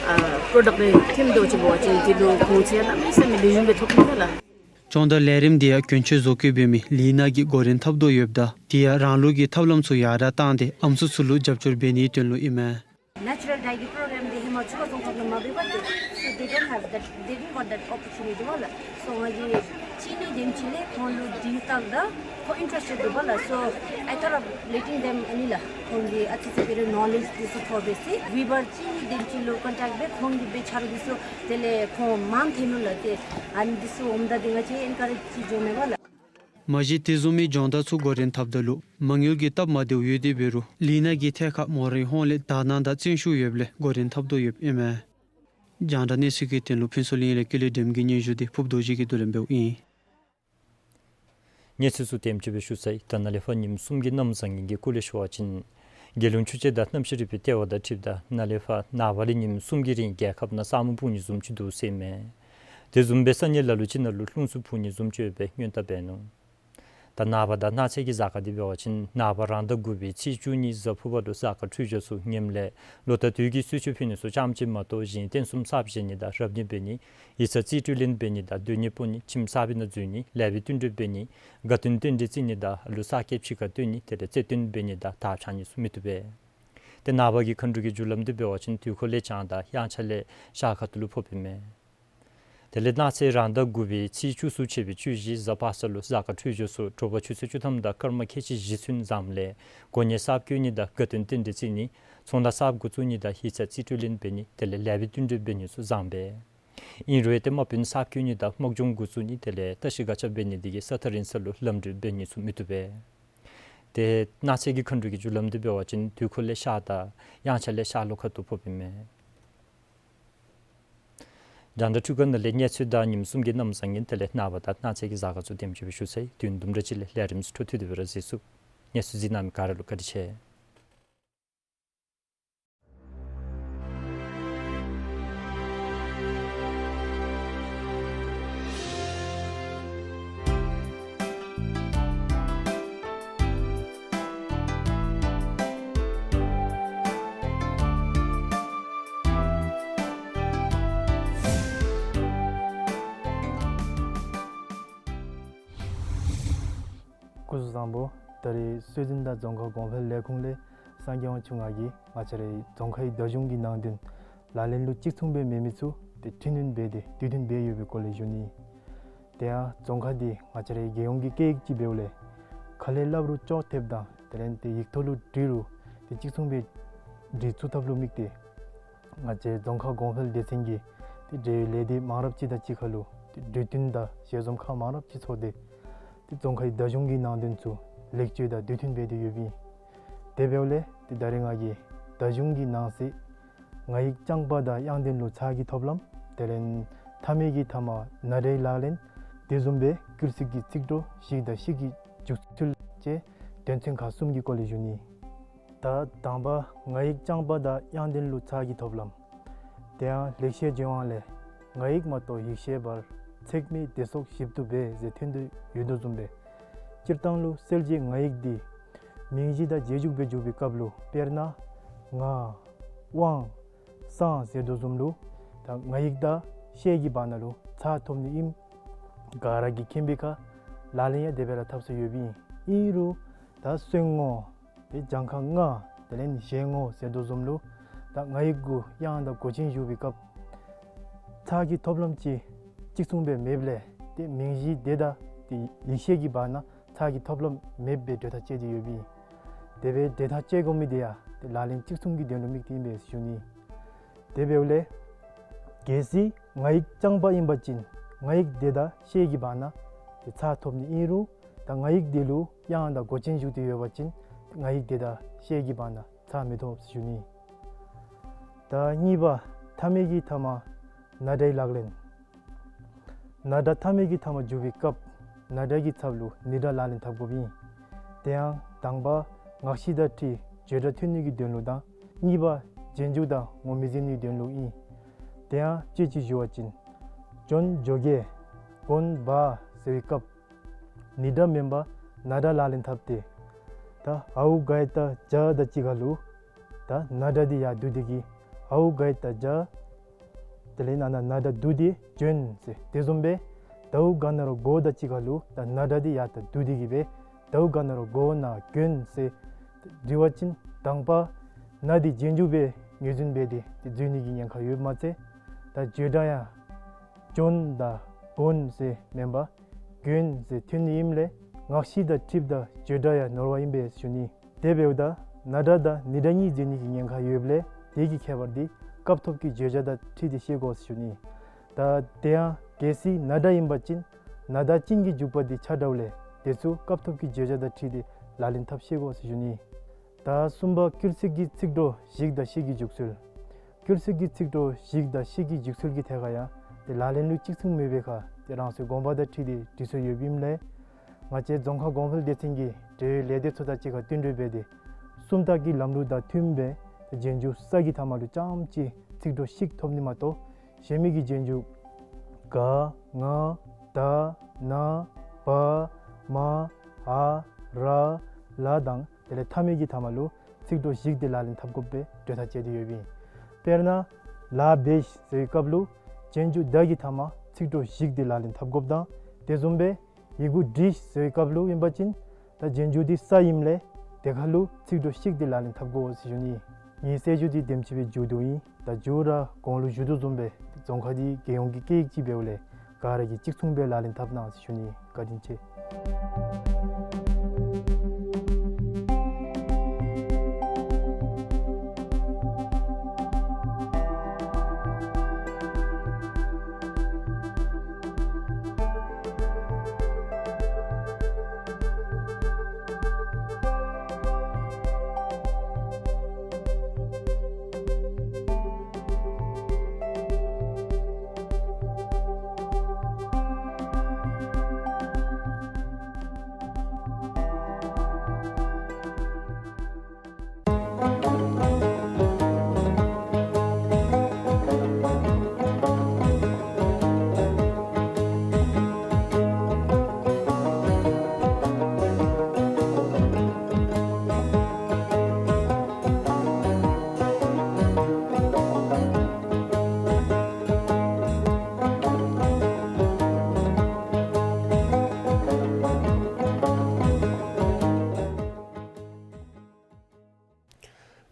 ཨ་པྲོ་ཌག་རེ་ཐོན་དོ་ཅིག་འབད་བ་ཅིན་འདི་ལུ་གོང་ཚད་གནམ་མེད་ས་མེད་ལེགས་ཤོམ་སྦེ་ཐོབ་ནི་ལགས། སྦྱོང་བརྡར་ལས་རིམ་འདི་ཡང་གྱོན་ཆས་བཟོ་བཀོད་འབད་མི་ལི་ན་གིས་འགོ་འདྲེན་འཐབ་དོ་ཡོདཔ་ད་དེ་ཡང་རང་ལུགས་ཀྱི་ཐབས་ལམ་ཚུ་ཡར་དྲགས་བཏང་སྟེ་ཨམ་སྲུ་ཚུ་ལུ་རྒྱབ་སྐྱོར་འབད་ནིའི་དོན་ལུ་ཨིན་མས། ནེ་ཅུ་རཱལ་ཌའི་གི་པྲོ་གྲམ་འདི་ཧེ་མ་ཆུ་ཁ་རྫོང་ཁག་ནང་མ་འབད་བར་ཏེ་so they don't have that, they didn't got that opportunity ལགས། སོ་ང་གིས་ཅིག་ནི་དེམ་ཅིག་ལས་ཁོང་ལུ་འདི་བལྟཝ་ད་ཁོང་ཨིན་ཊ་རེསཊེཌ་འདུག་པ་ལགས། So I thought of letting them ཨ་ནི་ལགས་ཁོང་གིས་ཨ་ཙི་ཙི་འབད་རུང་ནོ་ལེཇ་འདི་ཚུ་ཐོབ་སྦེ་ཟེར་ཝི་བར་ཅིག་ནི་དེམ་ཅིག་ལུ་ཀོན་ཊེཀཊ་འབད་ཁོང་གིས་འབད་ཆ་རོགས་འདི་ཚུ་དེ་ལས་ཁོང་མང་ཐོན་ནུག་ལགས། ཏེ་ཨ་ནི་འདི་ཚུ་འོངམ་ད་འདི་ང་བཅས་ཨེན་ཀ་རེཇ་ཅིག་འགྱོ་མས་པ་ལགས། མ་གཞི་དེ་བཟུམ་མའི་སྦྱོང་བརྡར་ཚུ་འགོ་འདྲེན་འཐབ་ད་ལུ་མ་དངུལ་གྱི་སྟབས་མ་བདེཝ་ཡོད་དེ་འབད་རུང་ལི་ན་གིས་ཐད་ཁར་མོ་རའི་ཧོངས་ལས་དག་སྣང་དང་བརྩོན་ཤུགས་ཡོདཔ་ལས་འགོ་འདྲེན་འཐབ་དོ་ཡོདཔ་ཨིན་མས། རྒྱང་བསྒྲགས་གནས་ཚུལ་གྱི་དོན་ལུ་ཕུན་ཚོགས་གླིང་ལས་ཀུན་ལེགས་སྒྲོལ་མ་གི་སྙན་ཞུ་འདི་ཕུརཔ་རྡོ་རྗེ་གིས་བསྡུ་ལེན་འབདཝ་ཨིན། གནས་ཚུལ་ཚུ་དེམ་ཅིག་སྦེ་ཞུ་ཚར་ཡི། ད་ནཱ་ལས་ཕར་ཉིནམ་གསུམ་གྱི་གནམ་བཟང་ངན་གྱི་སྐོར་ལས་ཞུ་བ་ཅིན་རྒྱལ་ཡོངས་ཆུ་དཔྱད་དང་གནམ་གཤིས་རིག་པའི་ལྟེ་བ་དང་འཁྲིལཝ་ད་ནཱ་ལས་ཕར་ནངས་པ་ལས་ཉིནམ་གསུམ་གྱི་རིང་རྒྱལ་ཁབ་ནང་ས་སྨུག་སྤུབ་ནི་བཟུམ་ཅིག་འདུག་ཟེར་མས། དེ་བཟུམ་སྦེ་ས་གནས་ལ་ལུ་ཅིག་ནང་ལུ་རླུང་འཚུབ་འཕུ་ནི་བཟུམ་ཅིག་ཡོད་པའི་སྔོན་བརྡ་འབད་ནུག། ད་ནངས་པ་དང་གནངས་ཚེ་གི་གཟའ་སྐར་འདི་འབད་བ་ཅིན་ནངས་པ་རང་ཟླ་དགུ་པའི་ཚེས་བཅུ་གཉིས་གཟའ་ཕུར་པ་ལུ་གཟའ་སྐར་འཕྲོད་སྦྱོར་ཚུ་ངནམ་ལས་ལོ་ཟླ་དུས་ཀྱི་གསོལ་མཆོད་ཕུལ་ནི་ཚུ་རྐྱངམ་ཅིག་མ་གཏོགས་གཞན་རྟེན་གསུམ་གསརཔ་བཞེངས་ནི་དང་རབ་གནས་འབད་ནི་ཡིག་ཚང་རྩིས་སྤྲོད་ལེན་འབད་ནི་དང་སྡོད་གནས་སྤོ་ནི་ཁྱིམ་གསར་པའི་ནང་འཛུལ་ནི་ལེགས་པའི་བསྟུན་གྲོས་འབད་ནི་དགའ་སྟོན་རྟེན་འབྲེལ་བརྩི་ནི་དང་ལུ་གསར་སྐྱེས་ཕྱི་ཁར་བཏོན་ནི་དེ་ལས་རྩེ་སྟོན་འབད་ནི་དང་དར་འཕྱར་ནི་ཚུ་མི་བཏུབ་པས། ཏེ་ནངས་པ་གི་མཁའ་འགྲོ་གི་རྒྱུ་ལམ་འདི་འབད་བ་ཅིན་དུས་འཁོར་ལས་བྱང་དང་དབྱངས་འཆར་ལས་ཤར་ཁ་ཐུག་ལུ་ཕོགཔ་ཨིན་མས། དེ་ལས་གནངས་ཚེ་རང་ཟླ་དགུ་པའི་ཚེས་བཅུ་གསུམ་ཕྱད་པའི་བཅུ་བཞི་གཟའ་པ་སངས་ལུ་གཟའ་སྐར་འཕྲོད་སྦྱོར་ཚུ་དྲོ་པ་ཆུ་ཚོད་བཅུ་ཐམ་དང་སྐར་མ་ཁལ་གཅིག་བཞི་ཚུན་བཟངམ་ལས་གོ་གནས་གསརཔ་བསྐོ་ནི་དང་དགའ་སྟོན་རྟེན་འབྲེལ་བརྩི་ནི་ཚོང་ལཱ་གསརཔ་འགོ་བཙུགས་ནི་དང་ཡིག་ཚང་རྩིས་སྤྲོད་ལེན་འབད་ནི་དེ་ལས་ལེགས་པའི་བསྟུན་གྲོས་འབད་ནི་ཚུ་བཟང་པས། ཨིན་རུང་ཏེ་དམག་དཔོན་གསརཔ་བསྐོ་ནི་དང་དམག་སྦྱོང་འགོ་བཙུགས་ནི་དེ་ལས་བརྟག་ཞིབ་སྒར་ཆ་འབད་ནི་དེ་གིས་ས་ཐག་རིང་ས་ལུ་ལམ་འགྲུལ་འབད་ནི་ཚུ་མི་བཏུབ་པས། ཏེ་གནངས་ཚེ་གི་མཁའ་འགྲོ་གི་རྒྱུ་ལམ་འདི་འབད་བ་ཅིན་དུས་འཁོར་ལས་ཤར་དང་དབྱངས་འཆར་ལས་ཤར་ལྷོ་ཁ་ཐུག་ཕོགཔ་ཨིན་མས། རྒྱང་བསྒྲགས་འཕྲུལ་ཁང་ནང་ལས་གནས་ཚུལ་དང་ཉིནམ་གསུམ་གྱི་གནམ་བཟང་ངན་དེ་ལས་ནངས་པ་དང་གནངས་ཚེ་གི་གཟའ་སྐར་ཚུ་དེམ་ཅིག་སྦེ་ཞུ་ཚར་ཡི། དུས་ཡུན་དུམ་གྲ་ཅིག་ལས་ལས་རིམ་ཚུ་འཕྲོ་མཐུད་དེ་སྦེ་ར་གཟིགས་ཚུགས། གནས་ཚུལ་གཟིགས་གནང་མི་ག་ར་ལུ་བཀའ་དྲིན་ཆེ། སྐུ་གཟུགས་བཟང་པོ། ད་རེས་སྲོལ་འཛིན་དང་རྫོང་ཁ་གོང་འཕེལ་ལས་ཁུངས་ལས་སངས་རྒྱས་དབང་ཕྱུག་ང་གིས་ང་བཅས་རའི་རྫོང་ཁའི་ཟླ་གཞུང་གི་ནང་དོན་ལག་ལེན་ལུ་གཅིག་མཚུངས་སྦེ་མེད་མི་ཚུ་ཏེ་འཕྲི་སྣོན་འབད་དེ་དུས་མཐུན་འབད་ཡོད་པའི་སྐོར་ལས་ཞུ་ནི། དེ་ཡང་རྫོང་ཁ་འདི་ང་བཅས་རའི་རྒྱལ་ཡོངས་ཀྱི་སྐད་ཡིག་ཅིག་འབདཝ་ལས་ཁ་ལས་སླབ་རུང་ཅོག་འཐདཔ་དང་དེ་ལས་ཏེ་ཡིག་ཐོག་ལུ་བྲིས་རུང་ཏེ་གཅིག་མཚུངས་སྦེ་འབྲི་ཚུགས་ཐབས་ལུ་དམིགས་ཏེ་ང་བཅས་རྫོང་ཁ་གོང་འཕེལ་སྡེ་ཚན་གྱིས་ཏེ་འབྲེལ་ཡོད་ལས་སྡེ་མང་རབས་ཅིག་དང་གཅིག་ཁར་ལུ་ཏེ་གྲོས་བསྟུན་དང་ཞལ་འཛོམས་ཁག་མང་རབས་ཅིག་ཚོགས་ཏེ་ཏེ་རྫོང་ཁའི་ཟླ་གཞུང་གི་ནང་དོན་ཚུ་ལེགས་བཅོས་དང་དུས་མཐུན་འབད་དེ་ཡོདཔ་ཨིན། དེ་འབདཝ་ལས་ཏེ་ད་རེས་ང་གིས་ཟླ་གཞུང་གི་ནང་གསེས་ང་ཡིག་རྐྱང་པ་དང་དབྱངས་ལྡན་ལུ་ཚགས་ཀྱི་ཐོབ་ལམ་དེ་ལས་མཐའ་མའི་གི་མཐའ་མ་ནཱ་ཌའི་ལག་ལེན། དེ་བཟུམ་སྦེ་སྐུལ་ཚིག་གི་ཚིག་གྲོགས་ཞིག་དང་ཤིག་གི་འཇུག་ཚུལ་བཅས་དོན་ཚན་ཁག་གསུམ་གྱི་སྐོར་ལས་ཞུ་ནི། ད་དང་པ་ང་ཡིག་རྐྱང་པ་དང་དབྱངས་ལྡན་ལུ་ཚགས་ཀྱི་ཐོབ་ལམ། དེ་ཡང་ལེགས་བཤད་ལྗོན་དབང་ལས། ང་ཡིག་མ་གཏོགས་ཡིག་ཤེས་པར། ཚེགས་མེད་བདེ་སོགས་ཞིབ་ཏུ་འབད། ཟེར་ཐོན་དོ་ཡོད་དོ་བཟུམ་སྦེ། སྤྱིར་བཏང་ལུ་གསལ་བྱེད་ང་ཡིག་འདི་མིང་གཞི་དང་རྗེས་འཇུག་སྦེ་འཇུག་པའི་སྐབས་ལུ་དཔེར་ན་ང་དབང་སངས་ཟེར་དོ་བཟུམ་ལུ་ད་ང་ཡིག་དང་ཤེས་ཀྱི་བར་ན་ལུ་ཚགས་ཐོབ་ནི་ཨིནམ་ག་ར་གིས་མཁྱེན་པའི་ཁར་ལག་ལེན་ཡང་དེ་སྦེ་ར་འཐབ་སྲོལ་ཡོདཔ་ཨིན། ཨིན་རུང་ད་གསོན་ངོ་ཏེ་གྱངས་ཁ་ལྔ་དེ་ལས་གཞན་ངོ་ཟེར་དོ་བཟུམ་ལུ་ད་ང་ཡིག་གུ་དབྱངས་དང་མགོ་ཅན་ཞུགས་པའི་སྐབས་ཚགས་ཀྱི་ཐོབ་ལམ་ཅིག་གཅིག་མཚུངས་སྦེ་མེདཔ་ལས་ཏེ་མིང་གཞི་དེ་དང་ཏེ་ཡིག་ཤེས་ཀྱི་བར་ན་ཚགས་ཀྱི་ཐོབ་ལམ་མེདཔ་སྦེ་གྲོས་ཐག་བཅད་དེ་ཡོདཔ་ཨིན། དེ་སྦེ་གྲོས་ཐག་བཅད་དགོ་མི་དེ་ཡང་ཏེ་ལག་ལེན་གཅིག་མཚུངས་ཀྱི་དོན་ལུ་དམིགས་ཏེ་ཨིན་པས་ཞུ་ནི། དེ་འབདཝ་ལས་གལ་སྲིད་ང་ཡིག་རྐྱང་པ་ཨིན་པ་ཅིན་ང་ཡིག་དེ་དང་ཤེས་ཀྱི་བར་ན་ཏེ་ཚགས་ཐོབ་ནི་ཨིན་རུང་ད་ང་ཡིག་དེ་ལུ་དབྱངས་དང་མགོ་ཅན་ཞུགས་ཏེ་ཡོད་པ་ཅིན་ང་ཡིག་དེ་དང་ཤེས་ཀྱི་བར་ན་ཚགས་མི་ཐོབ་ཞུ་ནི། ད་གཉིས་པ་མཐའ་མའི་གི་མཐའ་མ་ནཱ་ཌའི་ལག་ལེན། ནཱ་ཌ་མཐའ་མའི་གི་མཐའ་མ་འཇུག་པའི་སྐབས་ནཱ་ཌ་གི་ཚབ་ལུ་ནི་ཌ་ལག་ལེན་འཐབ་དགོཔ་ཨིན། དེ་ཡང་དང་པ་ངག་བཞི་དང་འཁྲིལ་བརྗོད་སྒྲ་ཐོན་ནི་གི་དོན་ལུ་དང་གཉིས་པ་རྗེས་འཇུག་དང་ངོ་མི་འཛིན་ནི་གི་དོན་ལུ་ཨིན། དེ་ཡང་དཔྱེ་ཅིག་ཞུ་བ་ཅིན་འཇོན་འཇོ་གེ་དགོན་པ་ཟེར་བའི་སྐབས་ནི་ཌ་མེན་པར་ནཱ་ཌ་ལག་ལེན་འཐབ་སྟེ་ད་འའུ་ག་ཡ་བཏགས་འཇའ་དང་གཅིག་ཁར་ལུ་ད་ནཱ་ཌ་འདི་ཡར་བསྡུ་སྟེ་གིས་འའུ་ག་ཡ་བཏགས་འཇའ། དེ་ལས་ནཱ་ནཱ་ཌ་བསྡུ་སྟེ་འཇོན་ཟེར། དེ་བཟུམ་སྦེ་དའུ་ག་ན་རོ་དགོ་དང་གཅིག་ཁར་ལུ་ད་ནཱ་ཌ་འདི་ཡར་ད་བསྡུ་སྟེ་གིས་སྦེ་དའུ་ག་ན་རོ་དགོ་ན་གྱོན་ཟེར་འབྲི་བ་ཅིན་དང་པ་ནཱ་འདི་རྗེས་འཇུག་སྦེ་ངོས་འཛིན་འབད་དེ་ཏེ་འཛོལ་ནི་གི་ཉེན་ཁ་ཡོདཔ་མ་ཚད་ད་བརྗོད་སྒྲ་ཡང་འཇོན་དང་དགོན་ཟེར་མེན་པར་གྱོན་ཟེར་ཐོན་ནི་ཨིནམ་ལས་ངག་བཞི་དང་འཁྲིལཝ་ད་བརྗོད་སྒྲ་ཡང་ནོར་བ་ཨིན་པས་ཞུ་ནི། དེ་འབདཝ་ད་ནཱ་ཌ་དང་ནི་ཌ་གཉིས་འཛོལ་ནི་གི་ཉེན་ཁ་ཡོདཔ་ལས་དེ་གི་ཁྱད་པར་འདི་སྐབས་ཐོབ་ཀྱི་བརྗོད་བྱ་དང་འཁྲིལ་ཏེ་ཤེས་དགོ་ཞུ་ནི། ད་དེ་ཡང་གལ་སྲིད་ནཱ་ཌ་ཨིན་པ་ཅིན་ནཱ་ཌ་ཅན་གྱི་འཇུག་པ་འདི་ཆ་འདྲཝ་ལས་དེ་ཚུ་སྐབས་ཐོབ་ཀྱི་བརྗོད་བྱ་དང་འཁྲིལ་ཏེ་ལག་ལེན་འཐབ་ཤེས་དགོ་ཞུ་ནི། ད་གསུམ་པ་སྐུལ་ཚིག་གི་ཚིག་གྲོགས་ཞིག་དང་ཤིག་གི་འཇུག་ཚུལ། སྐུལ་ཚིག་གི་ཚིག་གྲོགས་ཞིག་དང་ཤིག་གི་འཇུག་ཚུལ་གྱི་ཐད་ཁར་ཡང་ཏེ་ལག་ལེན་ལུ་གཅིག་མཚུངས་མེད་པའི་ཁར་ཏེ་རང་སོའི་དགོངས་པ་དང་འཁྲིལ་ཏེ་འབྲི་སྲོལ་ཡོདཔ་ཨིནམ་ལས་ང་བཅས་རྫོང་ཁ་གོང་འཕེལ་སྡེ་ཚན་གྱིས་འབྲེལ་ཡོད་ལས་སྡེ་ཚུ་དང་གཅིག་ཁར་བསྟུན་གྲོས་འབད་དེ་སུམ་རྟགས་ཀྱི་ལམ་ལུགས་དང་མཐུནམ་སྦེ་ཏེ་རྗེས་འཇུག་ས་གི་མཐའ་མ་ལུ་རྐྱངམ་གཅིག་ཚིག་གྲོགས་ཤིག་ཐོབ་ནི་མ་གཏོགས་གཞན་མི་གི་རྗེས་འཇུག་ག་ང་ད་ན་བ་མ་འ་ར་ལ་དང་དེ་ལས་མཐའ་མའི་གི་མཐའ་མ་ལུ་ཚིག་གྲོགས་ཞིག་འདི་ལག་ལེན་འཐབ་དགོཔ་སྦེ་གྲོས་ཐག་བཅད་དེ་ཡོདཔ་ཨིན། དཔེར་ན་ལ་བེ་ཤ་ཟེར་བའི་སྐབས་ལུ་རྗེས་འཇུག་ད་གི་མཐའ་མ་ཚིག་གྲོགས་ཞིག་འདི་ལག་ལེན་འཐབ་དགོཔ་དང་དེ་བཟུམ་སྦེ་ཡི་གུ་འབྲི་ཟེར་བའི་སྐབས་ལུ་ཨིན་པ་ཅིན་ད་རྗེས་འཇུག་འདི་ས་ཨིནམ་ལས་དེ་ཁར་ལུ་ཚིག་གྲོགས་ཤིག་འདི་ལག་ལེན་འཐབ་དགོ་ཟེར་ཞུ་ནི། ངེའི་གསལ་ཞུ་འདི་དེམ་ཅིག་སྦེ་མཇུག་བསྡུཝ་ཨིན། ད་མཇུག་ར་གོང་ལུ་ཞུ་དོ་བཟུམ་སྦེ་རྫོང་ཁ་འདི་རྒྱལ་ཡོངས་ཀྱི་སྐད་ཡིག་ཅིག་འབདཝ་ལས་ག་ར་གིས་གཅིག་མཚུངས་སྦེ་ལག་ལེན་འཐབ་གནང་ཟེར་ཞུ་ནི། བཀའ་དྲིན་ཆེ།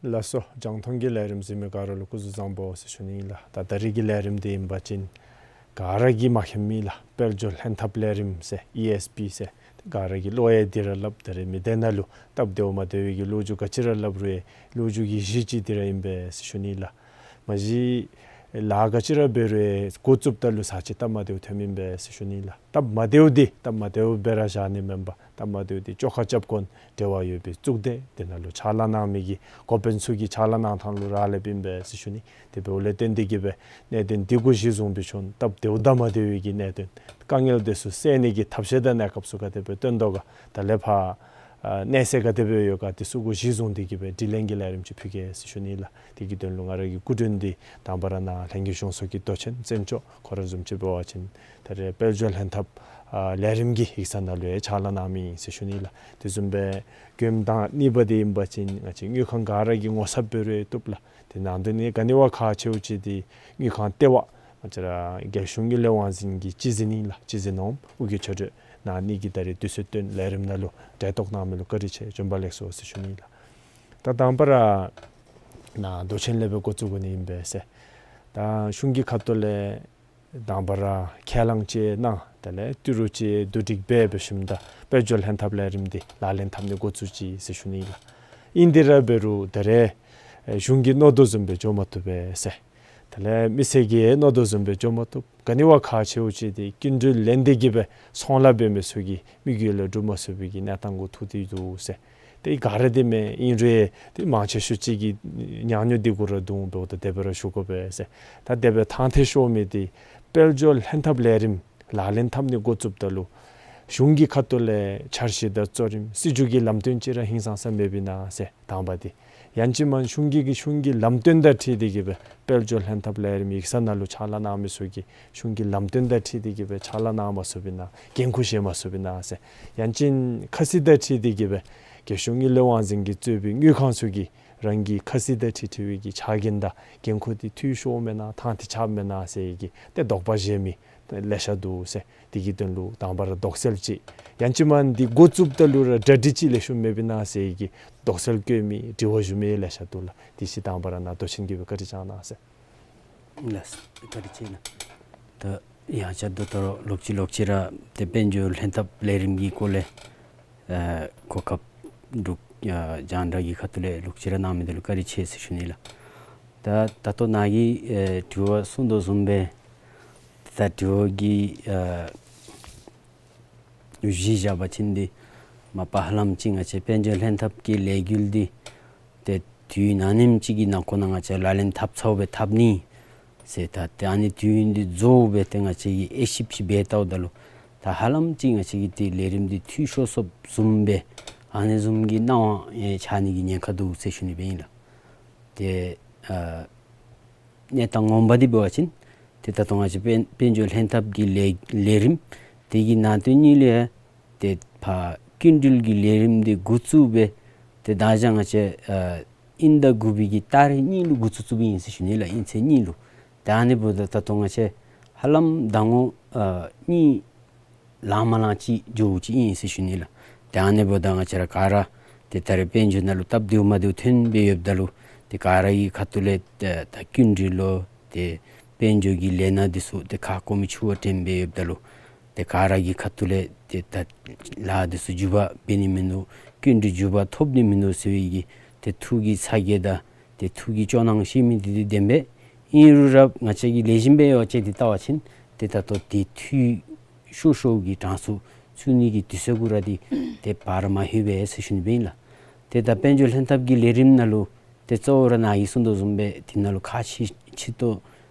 ལགས་སོ། རྒྱང་མཐོང་གི་ལས་རིམ་གཟིགས་མི་ག་ར་ལུ་སྐུ་གཟུགས་བཟང་པོ་ཟེར་ཞུ་ནི་ལགས། ད་ད་རིས་ཀྱི་ལས་རིམ་འདི་ཨིན་པ་ཅིན་ག་ར་གིས་མ་མཁྱེནམ་མེད་ལགས། དཔལ་འབྱོར་ལྷན་ཐབས་ལས་རིམ་ཟེར་ཨི་ཨེསི་པི་ཟེར་ག་ར་གིས་བློ་ཡང་འདི་ར་སླབ། ད་རིས་མི་སྡེ་ནང་ལུ་སྟབས་བདེཝ་མ་བདེཝ་གི་ལོ་རྒྱུས་ག་ཅི་ར་སླབ་རུང་ལོ་རྒྱུས་ཀྱི་གཞི་ཅིག་འདི་ར་ཨིན་པས་ཟེར་ཞུ་ནི་ལགས། མ་གཞི་ལཱ་ག་ཅི་ར་འབད་རུང་འགོ་བཙུགསཔ་ད་ལུ་ཚར་ཅིག་སྟབས་མ་བདེཝ་ཐོནམ་ཨིན་པས་ཟེར་ཞུ་ནི་ལགས། སྟབས་མ་བདེཝ་འདི་སྟབས་མ་བདེཝ་སྦེ་ར་བཞག་ནི་མེན་པར་སྟབས་མ་བདེཝ་འདི་བཅོ་ཁ་རྐྱབ་དགོ་ནི་འབྲེལ་བ་ཡོད་པའི་གཙུག་སྡེ་འདི་ནང་ལུ་ཕྱག་ལཱ་གནང་མི་གི་འགོ་དཔོན་ཚུ་གི་ཕྱག་ལཱ་གནང་ཐངས་ལུ་རག་ལསཔ་ཨིན་པས་ཟེར་ཞུ་ནི། དེ་འབདཝ་ལས་བརྟེན་ཏེ་གིས་སྦེ་གནད་དོན་འདི་གུ་གཞི་བཟུང་སྦེ་ཁྱོད་སྟབས་བདེཝ་དང་མ་བདེཝ་གི་གནད་དོན་དཀའ་ངལ་འདི་ཚུ་སེལ་ནི་གི་ཐབས་ཤེས་དང་གནས་སྐབས་ཚུ་ག་དེ་སྦེ་བཏོན་དོ་ག། ད་ལས་ཕར་ཨ་གནས་ཚད་ག་དེ་སྦེ་ཡོད་ག། དེ་ཚུ་གུ་གཞི་བཟུང་སྟེ་གིས་སྦེ་དྲི་ལན་གྱི་ལས་རིམ་ཅིག་ཕུལ་གེ་ཟེར་ཞུ་ནི་ལགས། དེ་གི་དོན་ལུ་ང་ར་གི་སྐུ་མགྲོན་འདི་དང་པ་ར་ནཱ་ལྷན་རྒྱས་གཞུང་ཚོགས་ཀྱི་མདོ་ཆེན་བཙན་སྐྱོགས། ཁོ་ར་བཟུམ་ཅིག་འབད་བ་ཅིན་ད་རེས་དཔལ་འབྱོར་ལྷན་ཐབས་ཨ་ལས་རིམ་གྱི་ཡིག་ཚང་ནང་ལུ་ཡང་ཕྱག་ལཱ་གནང་མི་ཨིན་ཟེར་ཞུ་ནི་ལགས། དེ་བཟུམ་སྦེ་དགོངསམ་དང་གཉིས་པ་འདི་ཨིན་པ་ཅིན་ང་བཅས་དངུལ་ཁང་ག་ར་གི་ངོ་ཚབ་འབད་རུང་བཏུབ་ལགས། དེ་ནང་དོན་ནི་ག་ནི་བ་ཁག་ཆེཝ་ཅིག་འདི་དངུལ་ཁང་ལྟེ་བ་ང་བཅས་ར་རྒྱལ་གཞུང་དངུལ་ལས་དབང་འཛིན་གྱི་སྤྱི་འཛིན་ཨིན་ལགས། སྤྱི་འཛིན་འོགམ་ཨོ་རྒྱན་ཆོས་སྒྲོན་ནཱ་ཨ་ནི་གིས་ད་རེས་དུས་ཚོད་བཏོན་ལས་རིམ་ནང་ལུ་གྲལ་གཏོགས་གནང་མི་ལུ་བཀའ་དྲིན་ཆེ། བྱོན་པ་ལེགས་སོ་ཟེར་ཞུ་ནི་ལགས། ད་དང་པ་ར་ནཱ་མདོ་ཆེན་ལས་སྦེ་འགོ་བཙུགས་དགོ་ནི་ཨིན་པས་ཟེར། ད་གཞུང་གི་ཁ་ཐུག་ལས་དང་པ་ར་ཁས་བླངས་ཅིག་གནང་། དེ་ལས་ཏི་རུ་ཅིག་བསྡུ་སྒྲིག་འབད་འབད་ཞིནམ་ད་དཔལ་འབྱོར་ལྷན་ཐབས་ལས་རིམ་འདི་ལག་ལེན་འཐབ་ནི་འགོ་བཙུགས་ཅི་ཟེར་ཞུ་ནི་ལགས། ཨིན་ཏེ་ར་འབད་རུང་ད་རེས་ཨེ་གཞུང་གིས་མནོ་དོ་བཟུམ་སྦེ་འགྱོ་མ་བཏུབ་པས་ཟེར། དེ་ལས་མི་སེར་གྱིས་མནོ་དོ་བཟུམ་སྦེ་འགྱོ་མ་བཏུབ། ག་ནི་བ་ཁག་ཆེཝ་ཅིག་འདི་སྐྱིན་འགྲུལ་ལེན་ཏེ་གིས་སྦེ་ཚོང་ལཱ་འབད་མི་ཚུ་གི་དམིགས་ཡུལ་ལུ་འགྲུབ་མ་ཚུགས་པའི་གི་གནས་སྟངས་གུ་ཐུག་སྟེ་འདུག་ཟེར། དེ་ག་ར་འདི་མེན། ཨིན་རུང་ཏེ་མང་ཆེ་ཤོས་ཅིག་གིས་ཉག་ཉོག་འདི་གུ་ར་བརྡུང་འབདཝ་ད་དེ་སྦེ་ར་ཞུ་དགོ་པས་ཟེར། ད་དེ་སྦེ་ཐང་ཐད་ཤོར་མི་འདི་དཔལ་འབྱོར་ལྷན་ཐབས་ལས་རིམ་ལག་ལེན་འཐབ་ནི་འགོ་བཙུགསཔ་ད་ལུ་གཞུང་གི་ཁ་ཐུག་ལས་འཆར་གཞི་དང་གཙོ་རིམ་སྲིད་བྱུས་ཀྱི་ལམ་སྟོན་ཅིག་ར་ཧིང་སངས་ས་མེདཔ་ཨིན་ན་ཟེར་དང་པ་འདི། ཡང་ཅིན་མ་གཞུང་གི་གཞུང་གི་ལམ་སྟོན་དང་འཁྲིལ་ཏེ་གིས་སྦེ་དཔལ་འབྱོར་ལྷན་ཐབས་ལས་རིམ་ཡིག་ཚང་ནང་ལུ་ཕྱག་ལཱ་གནང་མི་ཚུ་གིས་གཞུང་གི་ལམ་སྟོན་དང་འཁྲིལ་ཏེ་གིས་སྦེ་ཕྱག་ལཱ་གནང་མ་ཚུགསཔ་ཨིན་ན། འགན་ཁུར་བཞེས་མ་ཚུགསཔ་ཨིན་ན་ཟེར། ཡང་ཅིན་ཁ་གསལ་དང་འཁྲིལ་ཏེ་གིས་སྦེ་རྒྱལ་གཞུང་དངུལ་ལས་དབང་འཛིན་གྱིས་གཙོས་པའི་དངུལ་ཁང་ཚུ་གིས་རང་གི་ཁ་གསལ་དང་འཁྲིལ་འཁྲིལ་བའི་གི་ཕྱག་འགན་དང་འགན་ཁུར་འདི་འཐུས་ཤོརཝ་མེན་ན་ཐང་ཐད་ཆགསཔ་མེན་ན་ཟེར་བའི་གི་ཏེ་དོགས་པ་བཞེས་མི་ལེ་ཤ་འདུག་ཟེར། དེ་གི་དོན་ལུ་དང་པ་ར་དོགས་སེལ་ཅིག། ཡང་ཅིན་མ་འདི་འགོ་བཙུགསཔ་ད་ལུ་ར་གྲ་སྒྲིག་ཅིག་ལེགས་ཤོམ་མེདཔ་ཨིན་ན་ཟེར་བའི་གི་དོགས་སེལ་བཀོད་མི་དྲི་བ་ཞུ་མི་ལེ་ཤ་འདུག་ལགས། དེ་ཅིག་དང་པ་ར་ནཱ་མདོ་ཆེན་གྱིས་སྦེ་བཀའ་དྲིན་བསྐྱང་གནང་ཟེར། ལགས་སོ། བཀའ་དྲིན་ཆེ་ལགས། ད་ཡང་བསྐྱར་ད་ལྟོ་ལོག་ཅི་ལོག་ཅི་ར་ཏེ་དཔལ་འབྱོར་ལྷན་ཐབས་ལས་རིམ་གྱི་སྐོར་ལས་ཨ་གོ་སྐབས་འབྲུག་ཨ་རྒྱང་བསྒྲགས་ཀྱི་ཁ་ཐུག་ལས་ལོག་ཅི་ར་གནང་མི་འདི་ལུ་བཀའ་དྲིན་ཆེ་ཟེར་ཞུ་ནི་ལགས། ད་ད་ལྟོ་ནཱ་གིས་ཨེ་དྲི་བ་གསུངས་དོ་བཟུམ་སྦེ་ད་དྲི་བ་གི་ཨ་གཞི་བཞག་པ་ཅིན་འདི་མ་པ་ཧ་ལམ་ཅིག་ང་བཅས་དཔལ་འབྱོར་ལྷན་ཐབས་ཀྱི་ལས་འགུལ་འདི་ཏེ་དུས་ནམ་ཨིནམ་ཅིག་གི་ནང་འཁོད་ནང་ང་བཅས་ལག་ལེན་འཐབ་ཚརཝ་སྦེ་འཐབ་ནི་ཟེར། ད་ཏེ་ཨ་ནི་དུས་ཡུན་འདི་རྫོགས་སྦེ་ཏེ་ང་བཅས་ཀྱིས་དབྱེ་ཞིབ་ཅིག་འབད་བལྟཝ་ད་ལུ་ད་ཧ་ལམ་ཅིག་ང་བཅས་ཀྱི་ཏེ་ལས་རིམ་འདི་འཐུས་ཤོར་སོཔ་བཟུམ་སྦེ་ཨ་ནི་བཟུམ་གྱི་སྣང་བ་ཡང་ཆགས་ནི་གི་ཉེན་ཁ་འདུག་ཟེར་ཞུ་ནི་སྦེ་ཨིན་ལགས། ཏེ་ཨ་གནས་སྟངས་ངོ་མ་འདི་འབད་བ་ཅིན་ཏེ་ད་ལྟོ་ང་བཅས་དཔལ་དཔལ་འབྱོར་ལྷན་ཐབས་ཀྱི་ལས་ལས་རིམ་དེ་གི་ནང་དོན་གཉིས་ལས་ཏེ་ཕར་སྐྱིན་འགྲུལ་གྱི་ལས་རིམ་འདི་འགོ་བཙུགས་སྦེ་ཏེ་ད་ཅི་ང་བཅས་ཨ་དབྱིན་ཟླ་དགུ་པའི་གི་ཏ་རིག་གཉིས་ལུ་འགོ་བཙུགས་བཙུགསཔ་ཨིན་ཟེར་ཞུ་ནི་ལགས། དབྱིན་ཚེས་གཉིས་ལུ། ད་ཨ་ནི་འབདཝ་ད་ད་ལྟོ་ང་བཅས་ཧ་ལམ་ཟླ་ངོ་ཨ་གཉིས་ལང་མ་ལང་ཅིག་འགྱོཝ་ཅིག་ཨིན་ཟེར་ཞུ་ནི་ལགས། ཏེ་ཨ་ནི་འབདཝ་ད་ང་བཅས་ར་ག་ར་ཏེ་ད་རེས་དཔལ་འབྱོར་ནང་ལུ་སྟབས་བདེཝ་མ་བདེཝ་ཐོན་སྦེ་ཡོདཔ་ད་ལུ་ཏེ་ག་ར་གི་ཁ་ཐུག་ལས་ཏེ་ད་སྐྱིན་འགྲུལ་ལུ་ཏེ་དཔལ་འབྱོར་གྱི་ལས་སྣ་འདི་ཚུ་ཏེ་ཁ་སྐོམ་མི་ཆུ་བ་འདྲེན་སྦེ་ཡོདཔ་ད་ལུ་ཏེ་ག་ར་གི་ཁ་ཐུག་ལས་ཏེ་ད་ལཱ་འདི་ཚུ་མགྱོགས་པ་འབད་ནི་མིན་འདུག། སྐྱིན་འགྲུལ་མགྱོགས་པ་ཐོབ་ནི་མིན་འདུག་ཟེར་བའི་གི་ཏེ་ཐུགས་ཀྱི་ཚ་གྱང་དང་ཏེ་ཐུགས་ཀྱི་སྐྱོ་སྣང་བཤད་མི་འདི་འདི་བདེན་པས། ཨིན་རུང་ར་ང་བཅས་ཀྱིས་ལེགས་ཤོམ་སྦེ་ཡོ་བྱད་འདི་བལྟ་བ་ཅིན་ཏེ་ད་ལྟོ་ཏེ་འཐུས་ཤོར་ཤོར་གྱི་གྲངས་སུ་ཚུད་ནི་གི་དུས་ཚོད་གུ་ར་འདི་ཏེ་བར་མ་ལྷོད་པས་ཟེར་ཞུ་ནི་སྦེ་ཨིན་ལགས། ཏེ་ད་དཔལ་འབྱོར་ལྷན་ཐབས་ཀྱི་ལས་རིམ་ནང་ལུ་ཏེ་གཙོ་བོ་ར་ནཱ་གིས་གསུངས་དོ་བཟུམ་སྦེ་འདི་ནང་ལུ་ཁག་ཆེ་ཆེ་ཏོག་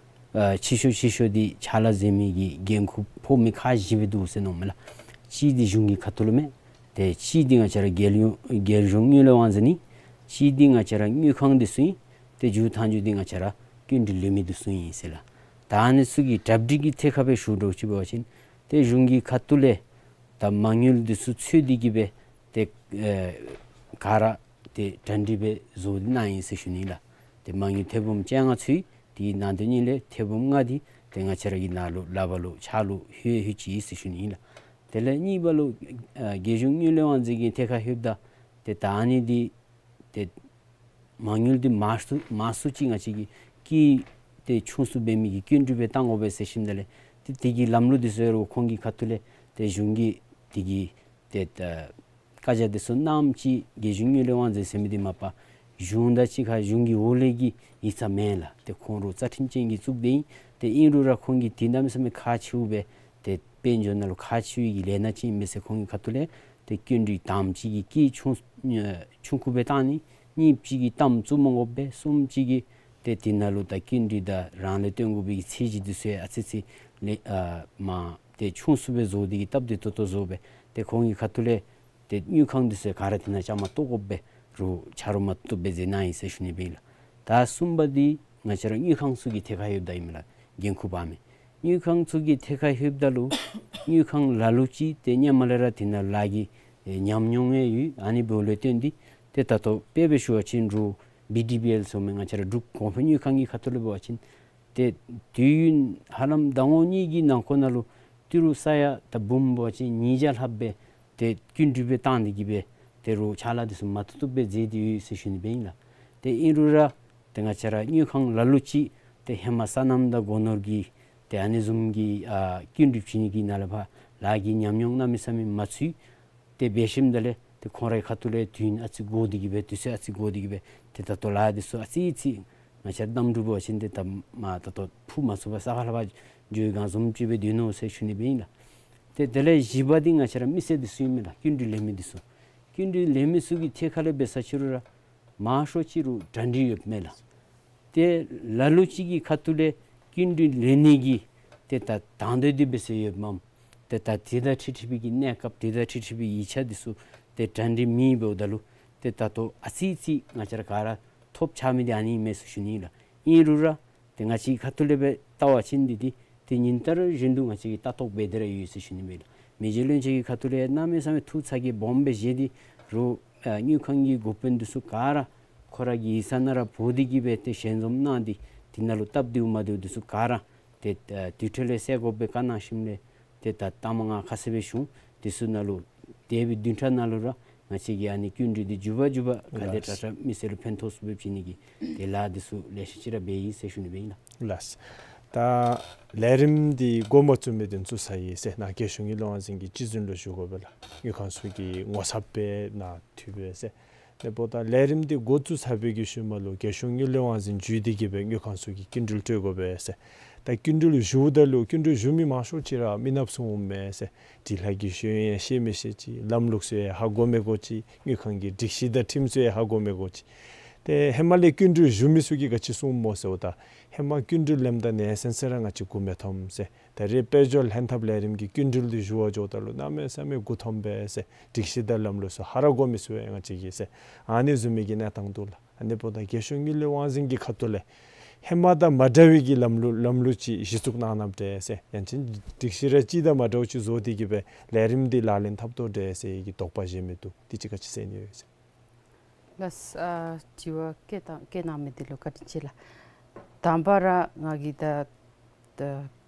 ཨ་ཆེ་ཤོས་ཆེ་ཤོས་འདི་ཕྱག་ལཱ་མཛད་མི་གི་འགན་ཁུར་ཕོག་མི་ཁག་བཞི་སྦེ་འདུག་ཟེར་མནོཝ་མས་ལགས། གཅིག་འདི་གཞུང་གི་ཁ་ཐུག་ལུ་མས། ཏེ་གཅིག་འདི་ང་བཅས་ར་རྒྱལ་ཡོངས་རྒྱལ་གཞུང་དངུལ་ལས་དབང་འཛིན་ཨིན། གཅིག་འདི་ང་བཅས་ར་དངུལ་ཁང་འདི་ཚུ་ཨིན། ཏེ་མཇུག་མཐའ་མཇུག་འདི་ང་བཅས་ར་སྐྱིན་འགྲུལ་ལེན་མི་འདི་ཚུ་ཨིན་ཟེར་ལགས། ད་ཨ་ནི་ཚུ་གི་གྲ་སྒྲིག་གི་ཐད་ཁར་སྦེ་ཞུ་དོ་ཅིག་འབད་བ་ཅིན་ཏེ་གཞུང་གི་ཁ་ཐུག་ལས་ད་མ་དངུལ་འདི་ཚུ་འཚོལ་ཏེ་གིས་སྦེ་ཏེ་ཨེ་ག་ར་ཏེ་གྲ་སྒྲིག་སྦེ་བཟོ་སྟེ་གནང་ཡི་ཟེར་ཞུ་ནི་ལགས། ཏེ་མ་དངུལ་ཐེར་འབུམ་བཅོ་ལྔ་ཚུད་དེ་ནང་དོན་གཉིས་ལས་ཐེར་འབུམ་ལྔ་འདི་ཏེ་ང་བཅས་ར་གི་ནང་ལུ་ལག་པར་ལུ་ཕྱག་ལུ་ལྷོད་ལྷོད་ཅི་ཟེར་ཞུ་ནི་ལགས། དེ་ལས་གཉིས་པ་ལུ་ཨ་རྒྱལ་གཞུང་དངུལ་ལས་དབང་འཛིན་གྱི་ཐད་ཁར་ལྷོདཔ་ད་ཏེ་ད་ཨ་ནི་འདི་ཏེ་ མ་དངུལ་འདི་མང་སུ་མང་སུ་ཅིག་ང་བཅས་ཀྱི་སྐྱེད་ཏེ་ཆུང་སུ་འབད་མི་གི་སྐྱིན་འགྲུལ་སྦེ་བཏང་དགོ་པས་ཟེར་ཞིནམ་ད་ལས་ཏེ་དེ་གི་ལམ་ལུགས་འདི་ཚུ་ཡང་རུང་ཁོང་གི་ཁ་ཐུག་ལས་ཏེ་གཞུང་གི་དེ་གི་ཏེ་ད་བཀའ་རྒྱ་འདི་ཚུ་གནངམ་ཅིག་རྒྱལ་གཞུང་དངུལ་ལས་དབང་འཛིན་ཟེར་མི་འདི་མ་པ་གཞུང་དང་གཅིག་ཁར་གཞུང་གི་འོག་ལས་ཀྱི་ཡིག་ཚང་མེན་ལགས། ཏེ་ཁོང་རུང་རྩ་ཁྲིམས་ཅན་གྱི་བཙུགས་ཏེ་ཨིན། ཏེ་ཨིན་རུང་ར་ཁོང་གིས་དེ་གནམ་མེད་ས་མེད་ཁག་ཆེཝ་སྦེ་ཏེ་དཔལ་འབྱོར་ནང་ལུ་ཁག་ཆེ་བའི་གི་ལས་སྣ་ཅིག་ཨིན་མས་ཟེར་ཁོང་གི་ཁ་ཐུག་ལས་ཏེ་སྐྱིན་འགྲུལ་དང་པ་ཅིག་གི་སྐྱེད་ཆུང་ཆུང་ཀུ་སྦེ་བཏང་ནི། གཉིས་པ་ཅིག་གིས་གཏའམ་བཙུགས་མ་དགོ་པས། གསུམ་པ་ཅིག་གིས་ཏེ་དེ་ནང་ལུ་ད་སྐྱིན་འགྲུལ་དང་རང་ལས་བཏོན་དགོ་པའི་གི་ཚད་གཞི་འདི་ཚུ་ཡང་ཨ་ཙི་ཅིག་ལས་ཨ་མ་ཏེ་ཆུང་སུ་སྦེ་བཟོ་སྟེ་གི་སྟབས་བདེ་ཏོག་ཏོ་བཟོ་སྦེ་ཏེ་ཁོང་གི་ཁ་ཐུག་ལས་ཏེ་དངུལ་ཁང་འདི་ཚུ་ག་ར་དེ་ནང་བཅའ་མར་གཏོགས་དགོ་པས། རུང་ཆ་རོགས་མ་བཏུབ་པས་ཟེར་གནང་ཡི་ཟེར་ཞུ་ནི་སྦེ་ཨིན་ལགས། ད་གསུམ་པ་འདི་ང་བཅས་ར་དངུལ་ཁང་ཚུ་གི་ཐད་ཁར་ཡོདཔ་ད་ཨིན་མས་ལགས། འགན་ཁུར་འབག་མི་དངུལ་ཁང་ཚུ་གི་ཐད་ཁར་ལྷོདཔ་ད་ལུ་དངུལ་ཁང་ལ་ལུ་ཅིག་ཏེ་སྔོན་མ་ལས་ར་དེ་ནང་ལཱ་གི་ཨེ་ཉམས་མྱོང་ཡང་ཡོད། ཨ་ནི་འབདཝ་ལས་བརྟེན་ཏེ་ཏེ་ད་ལྟོ་དཔེ་སྦེ་ཞུ་བ་ཅིན་རུང་བི་ཌི་བི་ཨེལ་ཟེར་མི་ང་བཅས་ར་འབྲུག་གོང་འཕེལ་དངུལ་ཁང་གི་ཁ་ཐུག་ལས་འབད་བ་ཅིན་ཏེ་དུས་ཡུན་ཧ་ལམ་ཟླ་ངོ་གཉིས་ཀྱི་ནང་འཁོད་ནང་ལུ་ཏི་རུ་ས་ཡ་ད་འབུམ་འབད་བ་ཅིན་ཉིས་བརྒྱ་ལྷགཔ་སྦེ་ཏེ་སྐྱིན་འགྲུལ་སྦེ་བཏང་སྟེ་གི་སྦེ་ཏེ་རུང་ཕྱག་ལཱ་འདི་ཚུ་མ་བཏུབ་བཏུབ་སྦེ་མཛད་དེ་ཡོད་ཟེར་ཞུ་ནི་སྦེ་ཨིན་ལགས། ཏེ་ཨིན་རུང་ར་ཏེ་ང་བཅས་ར་དངུལ་ཁང་ལ་ལུ་ཅིག་ཏེ་ཧེ་མ་སོ་ནམ་དང་སྒོ་ནོར་གྱི་ཏེ་ཨ་ནི་བཟུམ་གྱི་ཨ་སྐྱིན་འགྲུལ་བྱིན་ནི་གི་ནང་ལས་ཕར་ལཱ་གི་ཉམས་མྱོང་གནམ་མེད་ས་མེད་མ་ཚུད། ཏེ་འབད་ཞིནམ་ད་ལས་ཏེ་ཁོང་རའི་ཁ་ཐུག་ལས་དུས་ཡུན་ཨ་ཙི་འགོར་ཏེ་གི་སྦེ་དུས་ཚོད་ཨ་ཙི་འགོར་ཏེ་གི་སྦེ་ཏེ་ད་ལྟོ་ལཱ་འདི་ཚུ་ཨ་ཙི་ཅིག་ང་བཅས་ར་གནམ་གྲུ་འབད་བ་ཅིན་ཏེ་ད་མ་ད་ལྟོ་འཕུར་མ་ཚུགས་པར་ས་ཁ་ལས་ཕར་འགྱོ་བའི་སྒང་བཟུམ་ཅིག་སྦེ་སྡོད་ནུག་ཟེར་ཞུ་ནི་སྦེ་ཨིན་ལགས། ཏེ་དེ་ལས་བཞི་པ་འདི་ང་བཅས་ར་མི་སེར་འདི་ཚུ་ཨིན་མས་ལགས། སྐྱིན་འགྲུལ་ལེན་མི་འདི་ཚུ། སྐྱིན་འགྲུལ་ལེན་མི་ཚུ་གི་ཐད་ཁ་ལས་འབད་ས་ཅིག་རུང་ར་མང་ཤོས་ཅིག་རུང་གྲ་སྒྲིག་ཡོདཔ་མས་ལགས། ཏེ་ལ་ལུ་ཅིག་གི་ཁ་ཐུག་ལས་སྐྱིན་འགྲུལ་ལེན་ནི་གི་ཏེ་ད་དང་འདོད་འདི་འབད་སར་ཡོདཔ་མས། ཏེ་ད་དེ་དང་འཁྲིལ་འཁྲིལ་བའི་གི་གནས་སྐབས་དེ་དང་འཁྲིལ་འཁྲིལ་བའི་ཡིག་ཆ་འདི་ཚུ་ཏེ་གྲ་སྒྲིག་མེད་འབདཝ་ད་ལུ་ཏེ་ད་ལྟོ་ཨ་ཙི་ཅིག་ང་བཅས་ར་ག་ར་ཐོབ་ཆགས་མི་འདི་ཨ་ནི་མས་ཟེར་ཞུ་ནི་ལགས། ཨིན་རུང་ར་ཏེ་ང་བཅས་ཀྱི་ཁ་ཐུག་ལས་འབད་བལྟ་བ་ཅིན་འདི་འདི་ཏེ་ཉིན་ལྟར་བཞིན་དུ་ང་བཅས་ཀྱིས་ལྟ་རྟོག་འབད་དེ་ར་ཡོད་ཟེར་ཞུ་ནི་མས་ལགས། མི་རྗེ་བློན་ཆེན་གྱི་ཁ་ཐུག་ལས་གནམ་མེད་ས་མེད་ཐུགས་ཚ་གྱང་སྦོམ་སྦེ་བཞེས་ཏེ་རུང་ཨ་དངུལ་ཁང་གི་འགོ་དཔོན་འདི་ཚུ་ག་ར་ཁོ་ར་གི་ཡིག་ཚང་ནང་ར་འབོ་སྟེ་གི་སྦེ་ཏེ་ཞལ་འཛོམས་གནང་སྟེ་དེ་ནང་ལུ་སྟབས་བདེཝ་མ་བདེཝ་འདི་ཚུ་ག་ར་ཏེ་ཨ་དུས་ཐོག་ལས་སེལ་དགོ་པའི་བཀའ་གནང་ཞིནམ་ལས་ཏེ་ད་ལྟ་མ་ང་ཁ་གསལ་སྦེ་ཞུ་འོང་། དེ་ཚུ་ནང་ལུ་འདས་པའི་བདུན་ཕྲག་ནང་ལུ་ར་ང་བཅས་ཀྱིས་ཨ་ནི་སྐྱིན་འགྲུལ་འདི་མགྱོགས་པ་མགྱོགས་པ་ག་དེ་དྲག་དྲག་མི་སེར་ལུ་ཕན་ཐོགས་ཚུགསཔ་སྦེ་བྱིན་ནི་གི་ཏེ་ལཱ་འདི་ཚུ་ལེ་ཤ་ཅིག་ར་འབད་ཡི་ཟེར་ཞུ་ནི་སྦེ་ཨིན་ལགས། ལགས། ད་ལས་རིམ་འདི་འགོ་མ་བཙུགས་མི་འདི་བཙུགས་ཚར་ཡི་ཟེར་ནཱ་རྒྱལ་གཞུང་དངུལ་ལས་དབང་འཛིན་གྱི་སྤྱི་འཛིན་ལུ་ཞུ་དགོ་པས་ལགས། དངུལ་ཁང་ཚུ་གི་ངོ་ཚབ་སྦེ་ནཱ་འཐུས་པས་ཟེར། དེ་འབདཝ་ད་ལས་རིམ་འདི་འགོ་བཙུགས་ཚར་བའི་གི་ཤུལ་མ་ལུ་རྒྱལ་གཞུང་དངུལ་ལས་དབང་འཛིན་བརྒྱུད་དེ་གི་སྦེ་དངུལ་ཁང་ཚུ་གི་སྐྱིན་འགྲུལ་སྤྲོད་དགོ་པས་ཟེར། ད་སྐྱིན་འགྲུལ་ཞུཝ་ད་ལུ་སྐྱིན་འགྲུལ་ཞུ་མི་མང་ཤོས་ཅིག་ར་མི་ནགཔ་ཚུ་འོང་མས་ཟེར། སྒྲིག་ལྷག་གི་ཤེས་ཡོན་ཡང་ཤེས་མི་ཤེས་ཅིག། ལམ་ལུགས་ཚུ་ཡང་ཧ་གོ་མི་གོ་ཅིག། དངུལ་ཁང་གི་སྒྲིག་གཞི་དང་ཁྲིམས་ཚུ་ཡང་ཧ་གོ་མི་གོ་ཅིག། ཏེ་ཧེ་མ་ལས་སྐྱིན་འགྲུལ་ཞུ་མི་ཚུ་གིས་ག་ཅི་གསུངམ་སྨོ་ཟེརཝ་ད་ཧེ་མ་སྐྱིན་འགྲུལ་ལེནམ་ད་ནེ་སོང་ཟེར་ར་ང་བཅས་མགུ་མི་འཐོམ་ཟེར། ད་རེས་དཔལ་འབྱོར་ལྷན་ཐབས་ལས་རིམ་གྱི་སྐྱིན་འགྲུལ་འདི་ཞུ་བར་འགྱོཝ་ད་ལུ་གནམ་མེད་ས་མེད་མགུ་འཐོམ་པས་ཟེར། སྒྲིག་གཞི་དང་ལམ་ལུགས་ཚུ་ཧ་ར་གོ་མི་ཚུགས་པས་ང་བཅས་ཀྱིས་ཟེར། ཨ་ནི་བཟུམ་མའི་གི་གནས་སྟངས་འདུག་ལགས། ཨ་ནི་འབདཝ་ད་རྒྱལ་གཞུང་དངུལ་ལས་དབང་འཛིན་གྱི་ཁ་ཐུག་ལས་ཧེ་མ་དང་མ་འདྲ་བའི་གི་ལམ་ལུགས་ལམ་ལུགས་ཅིག་གཞི་བཙུགས་གནང་གནངམ་འདྲས་ཟེར། ཡང་ཅིན་སྒྲིག་གཞི་ར་གཅིག་དང་མ་འདྲཝ་ཅིག་བཟོ་སྟེ་གི་སྦེ་ལས་རིམ་འདི་ལག་ལེན་འཐབ་དོ་འདྲས་ཟེར་གྱི་དོགས་པ་བཞེས་མི་འདུག། འདི་ཅིག་ག་ཅི་ཟེར་ནི་ཡོད་ཟེར། ལགས། ཨ་དྲི་བ་བཀོད་བཏང་བཀོད་གནང་མི་འདི་ལུ་བཀའ་དྲིན་ཆེ་ལགས། དང་པ་ར་ང་གིས་ད་ད་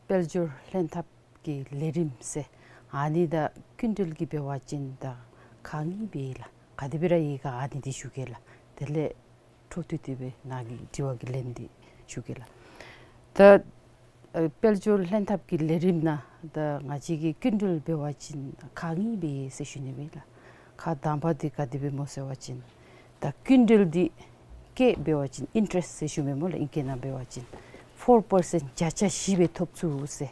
དཔལ་འབྱོར་ལྷན་ཐབས་ཀྱི་ལས་རིམ་ཟེར་ཨ་ནི་ད་སྐྱིན་འགྲུལ་གྱི་འབད་བ་ཅིན་ད་ཁག་གཉིས་སྦེ་ལགས། ག་དེ་སྦེ་ར་ཡོད་ག་ཨ་ནི་འདི་ཞུ་གེ་ལགས། དེ་ལས་འཕྲོ་མཐུད་དེ་སྦེ་ནཱ་གི་དྲི་བ་གི་ལན་འདི་ཞུ་གེ་ལགས། ད་ཨ་དཔལ་འབྱོར་ལྷན་ཐབས་ཀྱི་ལས་རིམ་ནང་ད་ང་བཅས་ཀྱི་སྐྱིན་འགྲུལ་འབད་བ་ཅིན་ཁག་གཉིས་སྦེ་ཟེར་ཞུ་ནི་སྦེ་ལགས། ཁག་དང་པ་འདི་ག་དེ་སྦེ་སྨོ་ཟེར་བ་ཅིན་ད་སྐྱིན་འགྲུལ་འདི་སྐྱེད་འབད་བ་ཅིན་ཨིན་ཊ་རེསཊ་ཟེར་ཞུ་མི་སྨོ་ལགས། ཨིང་སྐད་ནང་འབད་བ་ཅིན་ཕོར་པར་སེནཊ་བརྒྱ་ཆ་བཞི་སྦེ་ཐོབ་ཚུགས་ཟེར།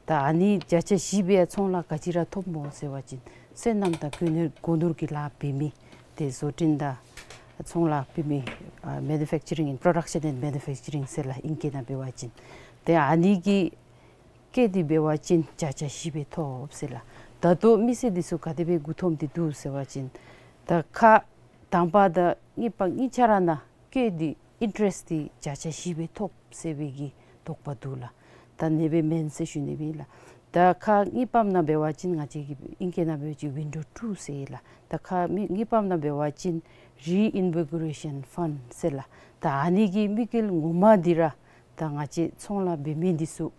ད་ཨ་ནི་བརྒྱ་ཆ་བཞི་སྦེ་ཡང་ཚོང་ལཱ་ག་ཅི་ར་ཐོབ་སྨོ་ཟེར་བ་ཅིན་སོ་ནམ་དང་སྒོ་ནོར་སྒོ་ནོར་གྱི་ལཱ་འབད་མི་ཏེ་བཟོ་སྐྲུན་དང་ཚོང་ལཱ་འབད་མི་ཨ་མེ་ནུ་ཕེཀ་ཅ་རིང་ཨེནཌ་པྲོ་ཌག་ཤཱན་ཨེནཌ་མེ་ནུ་ཕེཀ་ཅ་རིང་ཟེར་ལགས། ཨིང་སྐད་ནང་འབད་བ་ཅིན་ཏེ་ཨ་ནི་གིས་སྐྱེད་དེ་འབད་བ་ཅིན་བརྒྱ་ཆ་བཞི་སྦེ་ཐོབ་ཟེར་ལགས། ད་ལྟོ་མི་སེར་འདི་ཚུ་ག་དེ་སྦེ་མགུ་འཐོམ་སྟེ་འདུག་ཟེར་བ་ཅིན་ད་ཁག་དང་པ་དང་གཉིས་པ་གཉིས་ཆ་ར་ནང་སྐྱེད་དེ་ཨིན་ཊ་རེསཊ་འདི་བརྒྱ་ཆ་བཞི་སྦེ་ཐོབ་ཟེར་བའི་གི་དོགས་པ་འདུག་ལགས། ད་ཨ་ནི་སྦེ་མེན་ཟེར་ཞུ་ནི་སྦེ་ལགས། ད་ཁག་གཉིས་པམ་ནང་འབད་བ་ཅིན་ང་བཅས་ཀྱི་ཨིང་སྐད་ནང་འབད་བ་ཅིན་ཝིན་ཌོ་ཊུ་ཟེར་ལགས། ད་ཁག་མི་གཉིས་པམ་ནང་འབད་བ་ཅིན་རི་ཨིན་བི་གོ་རེ་ཤཱན་ཕཱནཌ་ཟེར་ལགས། ད་ཨ་ནི་གི་དམིགས་ཡུལ་ངོ་མ་འདི་ར་ད་ང་བཅས་ཚོང་ལཱ་འབད་མི་འདི་ཚུ་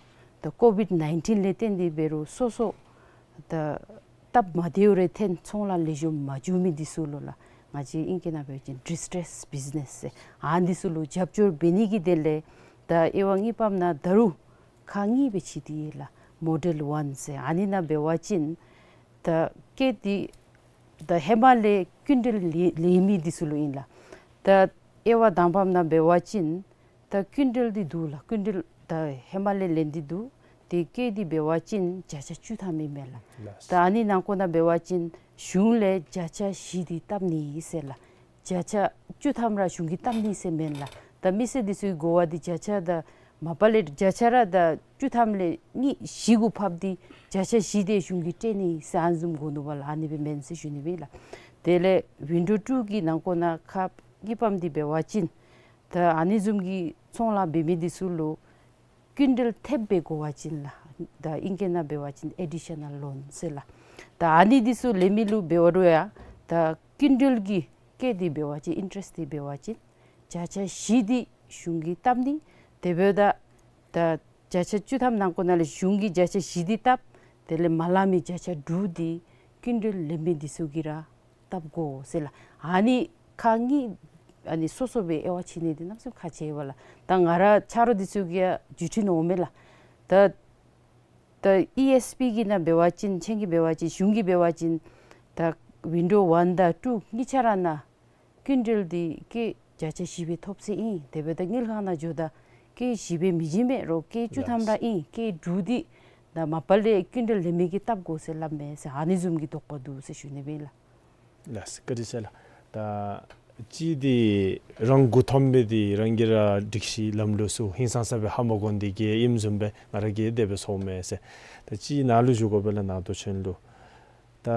ད་ཀོ་ཝིཌ་ནའིན་ཊིན་ལས་བརྟེན་ཏེ་འབད་རུང་སོ་སོ་ད་སྟབས་མ་བདེཝ་རེ་ཐོན་ཚོང་ལཱ་ལེགས་ཤོམ་མ་འགྱོ་མི་འདི་ཚུ་ལུ་ལགས། ང་བཅས་ཨིང་སྐད་ནང་འབད་བ་ཅིན་ཌིས་ཊྲེསི་བིཛ་ནེསི་ཟེར་ཨ་ནི་ཚུ་ལུ་རྒྱབ་སྐྱོར་འབད་ནི་གི་དོན་ལས་ད་དབྱེ་བ་གཉིས་པའི་ནང་ད་རུང་ཁག་གཉིས་སྦེ་ཕྱེ་སྟེ་ཡོད་ལགས། མོ་ཌེལ་ཝན་ཟེར་ཨ་ནི་ནང་འབད་བ་ཅིན་ད་སྐད་འདི་ད་ཧེ་མ་ལས་སྐྱིན་འགྲུལ་ལེན་ལེན་མི་འདི་ཚུ་ལུ་ཨིན་ལགས། ད་དབྱེ་བ་དང་པའི་ནང་འབད་བ་ཅིན་ད་སྐྱིན་འགྲུལ་འདི་འདུག་ལགས། སྐྱིན་འགྲུལ་ད་ཧེ་མ་ལས་ལེན་ཏེ་འདུག། དེ་སྐད་འདི་འབད་བ་ཅིན་བརྒྱ་ཆ་བཅུ་ཐམ་ཨིན་མས་ལགས། ལགས། ད་ཨ་ནི་ནང་ཁོངས་ནང་འབད་བ་ཅིན་གཞུང་ལས་བརྒྱ་ཆ་བཞི་འདི་བཏབ་ནི་ཟེར་ལགས། བརྒྱ་ཆ་བཅུ་ཐམ་ར་གཞུང་གིས་བཏབ་ནི་ཟེར་མེན་ལགས། ད་མི་སེར་འདི་ཚུ་གི་གོ་བ་འདི་བརྒྱ་ཆ་ད་མ་པ་ལས་བརྒྱ་ཆ་ར་ད་བཅུ་ཐམ་ལས་གཉིས་བཞི་གུ་ཕབ་སྟེ་བརྒྱ་ཆ་བཞི་འདི་གཞུང་གིས་སྤྲོད་ནི་ཟེར་ཨ་ནི་བཟུམ་གོ་ནུག་པ་ལགས། ཨ་ནི་སྦེ་མེན་ཟེར་ཞུ་ནི་སྦེ་ལགས། དེ་ལས་ཝིན་ཌོ་ཊུ་གི་ནང་ཁོངས་ནང་ཁག་གཉིས་པའི་འདི་འབད་བ་ཅིན་ད་ཨ་ནི་བཟུམ་གྱི་ཚོང་ལཱ་འབད་མི་འདི་ཚུ་ལུ་སྐྱིན་འགྲུལ་ཐེབས་སྦེ་དགོ་པ་ཅིན་ལགས། ད་ཨིང་སྐད་ནང་འབད་བ་ཅིན་ཨེ་ཌི་ཤ་ནཱལ་ལོན་ཟེར་ལགས། ད་ཨ་ནི་འདི་ཚུ་ལེན་མི་ལུ་འབད་རུང་ཡང་ད་སྐྱིན་འགྲུལ་གྱི་སྐད་འདི་འབད་བ་ཅིན་ཨིན་ཊརེསི་འདི་འབད་བ་ཅིན་བརྒྱ་ཆ་བཞི་འདི་གཞུང་གིས་བཏབ་ནི། དེ་འབདཝ་ད་ད་བརྒྱ་ཆ་བཅུ་ཐམ་ནང་ཁོངས་ནང་ལས་གཞུང་གིས་བརྒྱ་ཆ་བཞི་འདི་བཏབ། དེ་ལས་མ་ལང་མི་བརྒྱ་ཆ་དྲུག་འདི་སྐྱིན་འགྲུལ་ལེན་མི་འདི་ཚུ་གིས་ར་བཏབ་དགོ་ཟེར་ལགས། ཨ་ནི་ཁག་གཉིས་ཨ་ནི་སོ་སོ་སྦེ་དབྱེ་བ་ཕྱེ་ནི་འདི་གནམ་མེད་ས་མེད་ཁག་ཆེ་བས་ལགས། ད་ང་ར་ཆ་རོགས་འདི་ཚུ་གིས་ཡང་བརྒྱུད་འཕྲིན་འོང་མས་ལགས། ད་ད་ཨི་ཨེསི་པི་གི་ནང་འབད་བ་ཅིན་ཁྱེད་ཀྱིས་འབད་བ་ཅིན་གཞུང་གིས་འབད་བ་ཅིན་ད་ཝིན་ཌོ་ཝན་དང་ཊུ་གཉིས་ཆ་ར་ནང་སྐྱིན་འགྲུལ་འདི་སྐད་བརྒྱ་ཆ་བཞི་སྦེ་ཐོབ་ཟེར་ཨིན། དེ་འབདཝ་ད་དངུལ་ཁང་ནང་འགྱོཝ་ད་སྐད་བཞི་སྦེ་མི་བྱིན་མས། རོགས་སྐད་བཅུ་ཐམ་ར་ཨིན། སྐད་དྲུག་འདི་ད་མ་པ་ལས་སྐྱིན་འགྲུལ་ལེན་མི་གིས་བཏབ་དགོ་ཟེར་སླབ་མས་ཟེར་ཨ་ནི་བཟུམ་གྱི་དོགས་པ་འདུག་ཟེར་ཞུ་ནི་སྦེ་ལགས། ལགས་སོ། བཀའ་དྲིན་ཆེ་ལགས། ད་གཅིག་འདི་རང་མགུ་འཐོམ་སྦེ་འདི་རང་གིས་ར་སྒྲིག་གཞི་ལམ་ལུགས་ཚུ་ཧིང་སངས་ས་སྦེ་ཧ་མ་གོ་ནི་འདི་གིས་ཨིནམ་བཟུམ་སྦེ་ང་ར་གིས་དེ་སྦེ་ཚོརཝ་མས་ཟེར། ད་གཅིག་ནཱ་ལུ་ཞུ་དགོ་པས་ལགས། ནང་དོན་ཚུ་ལུ་ད་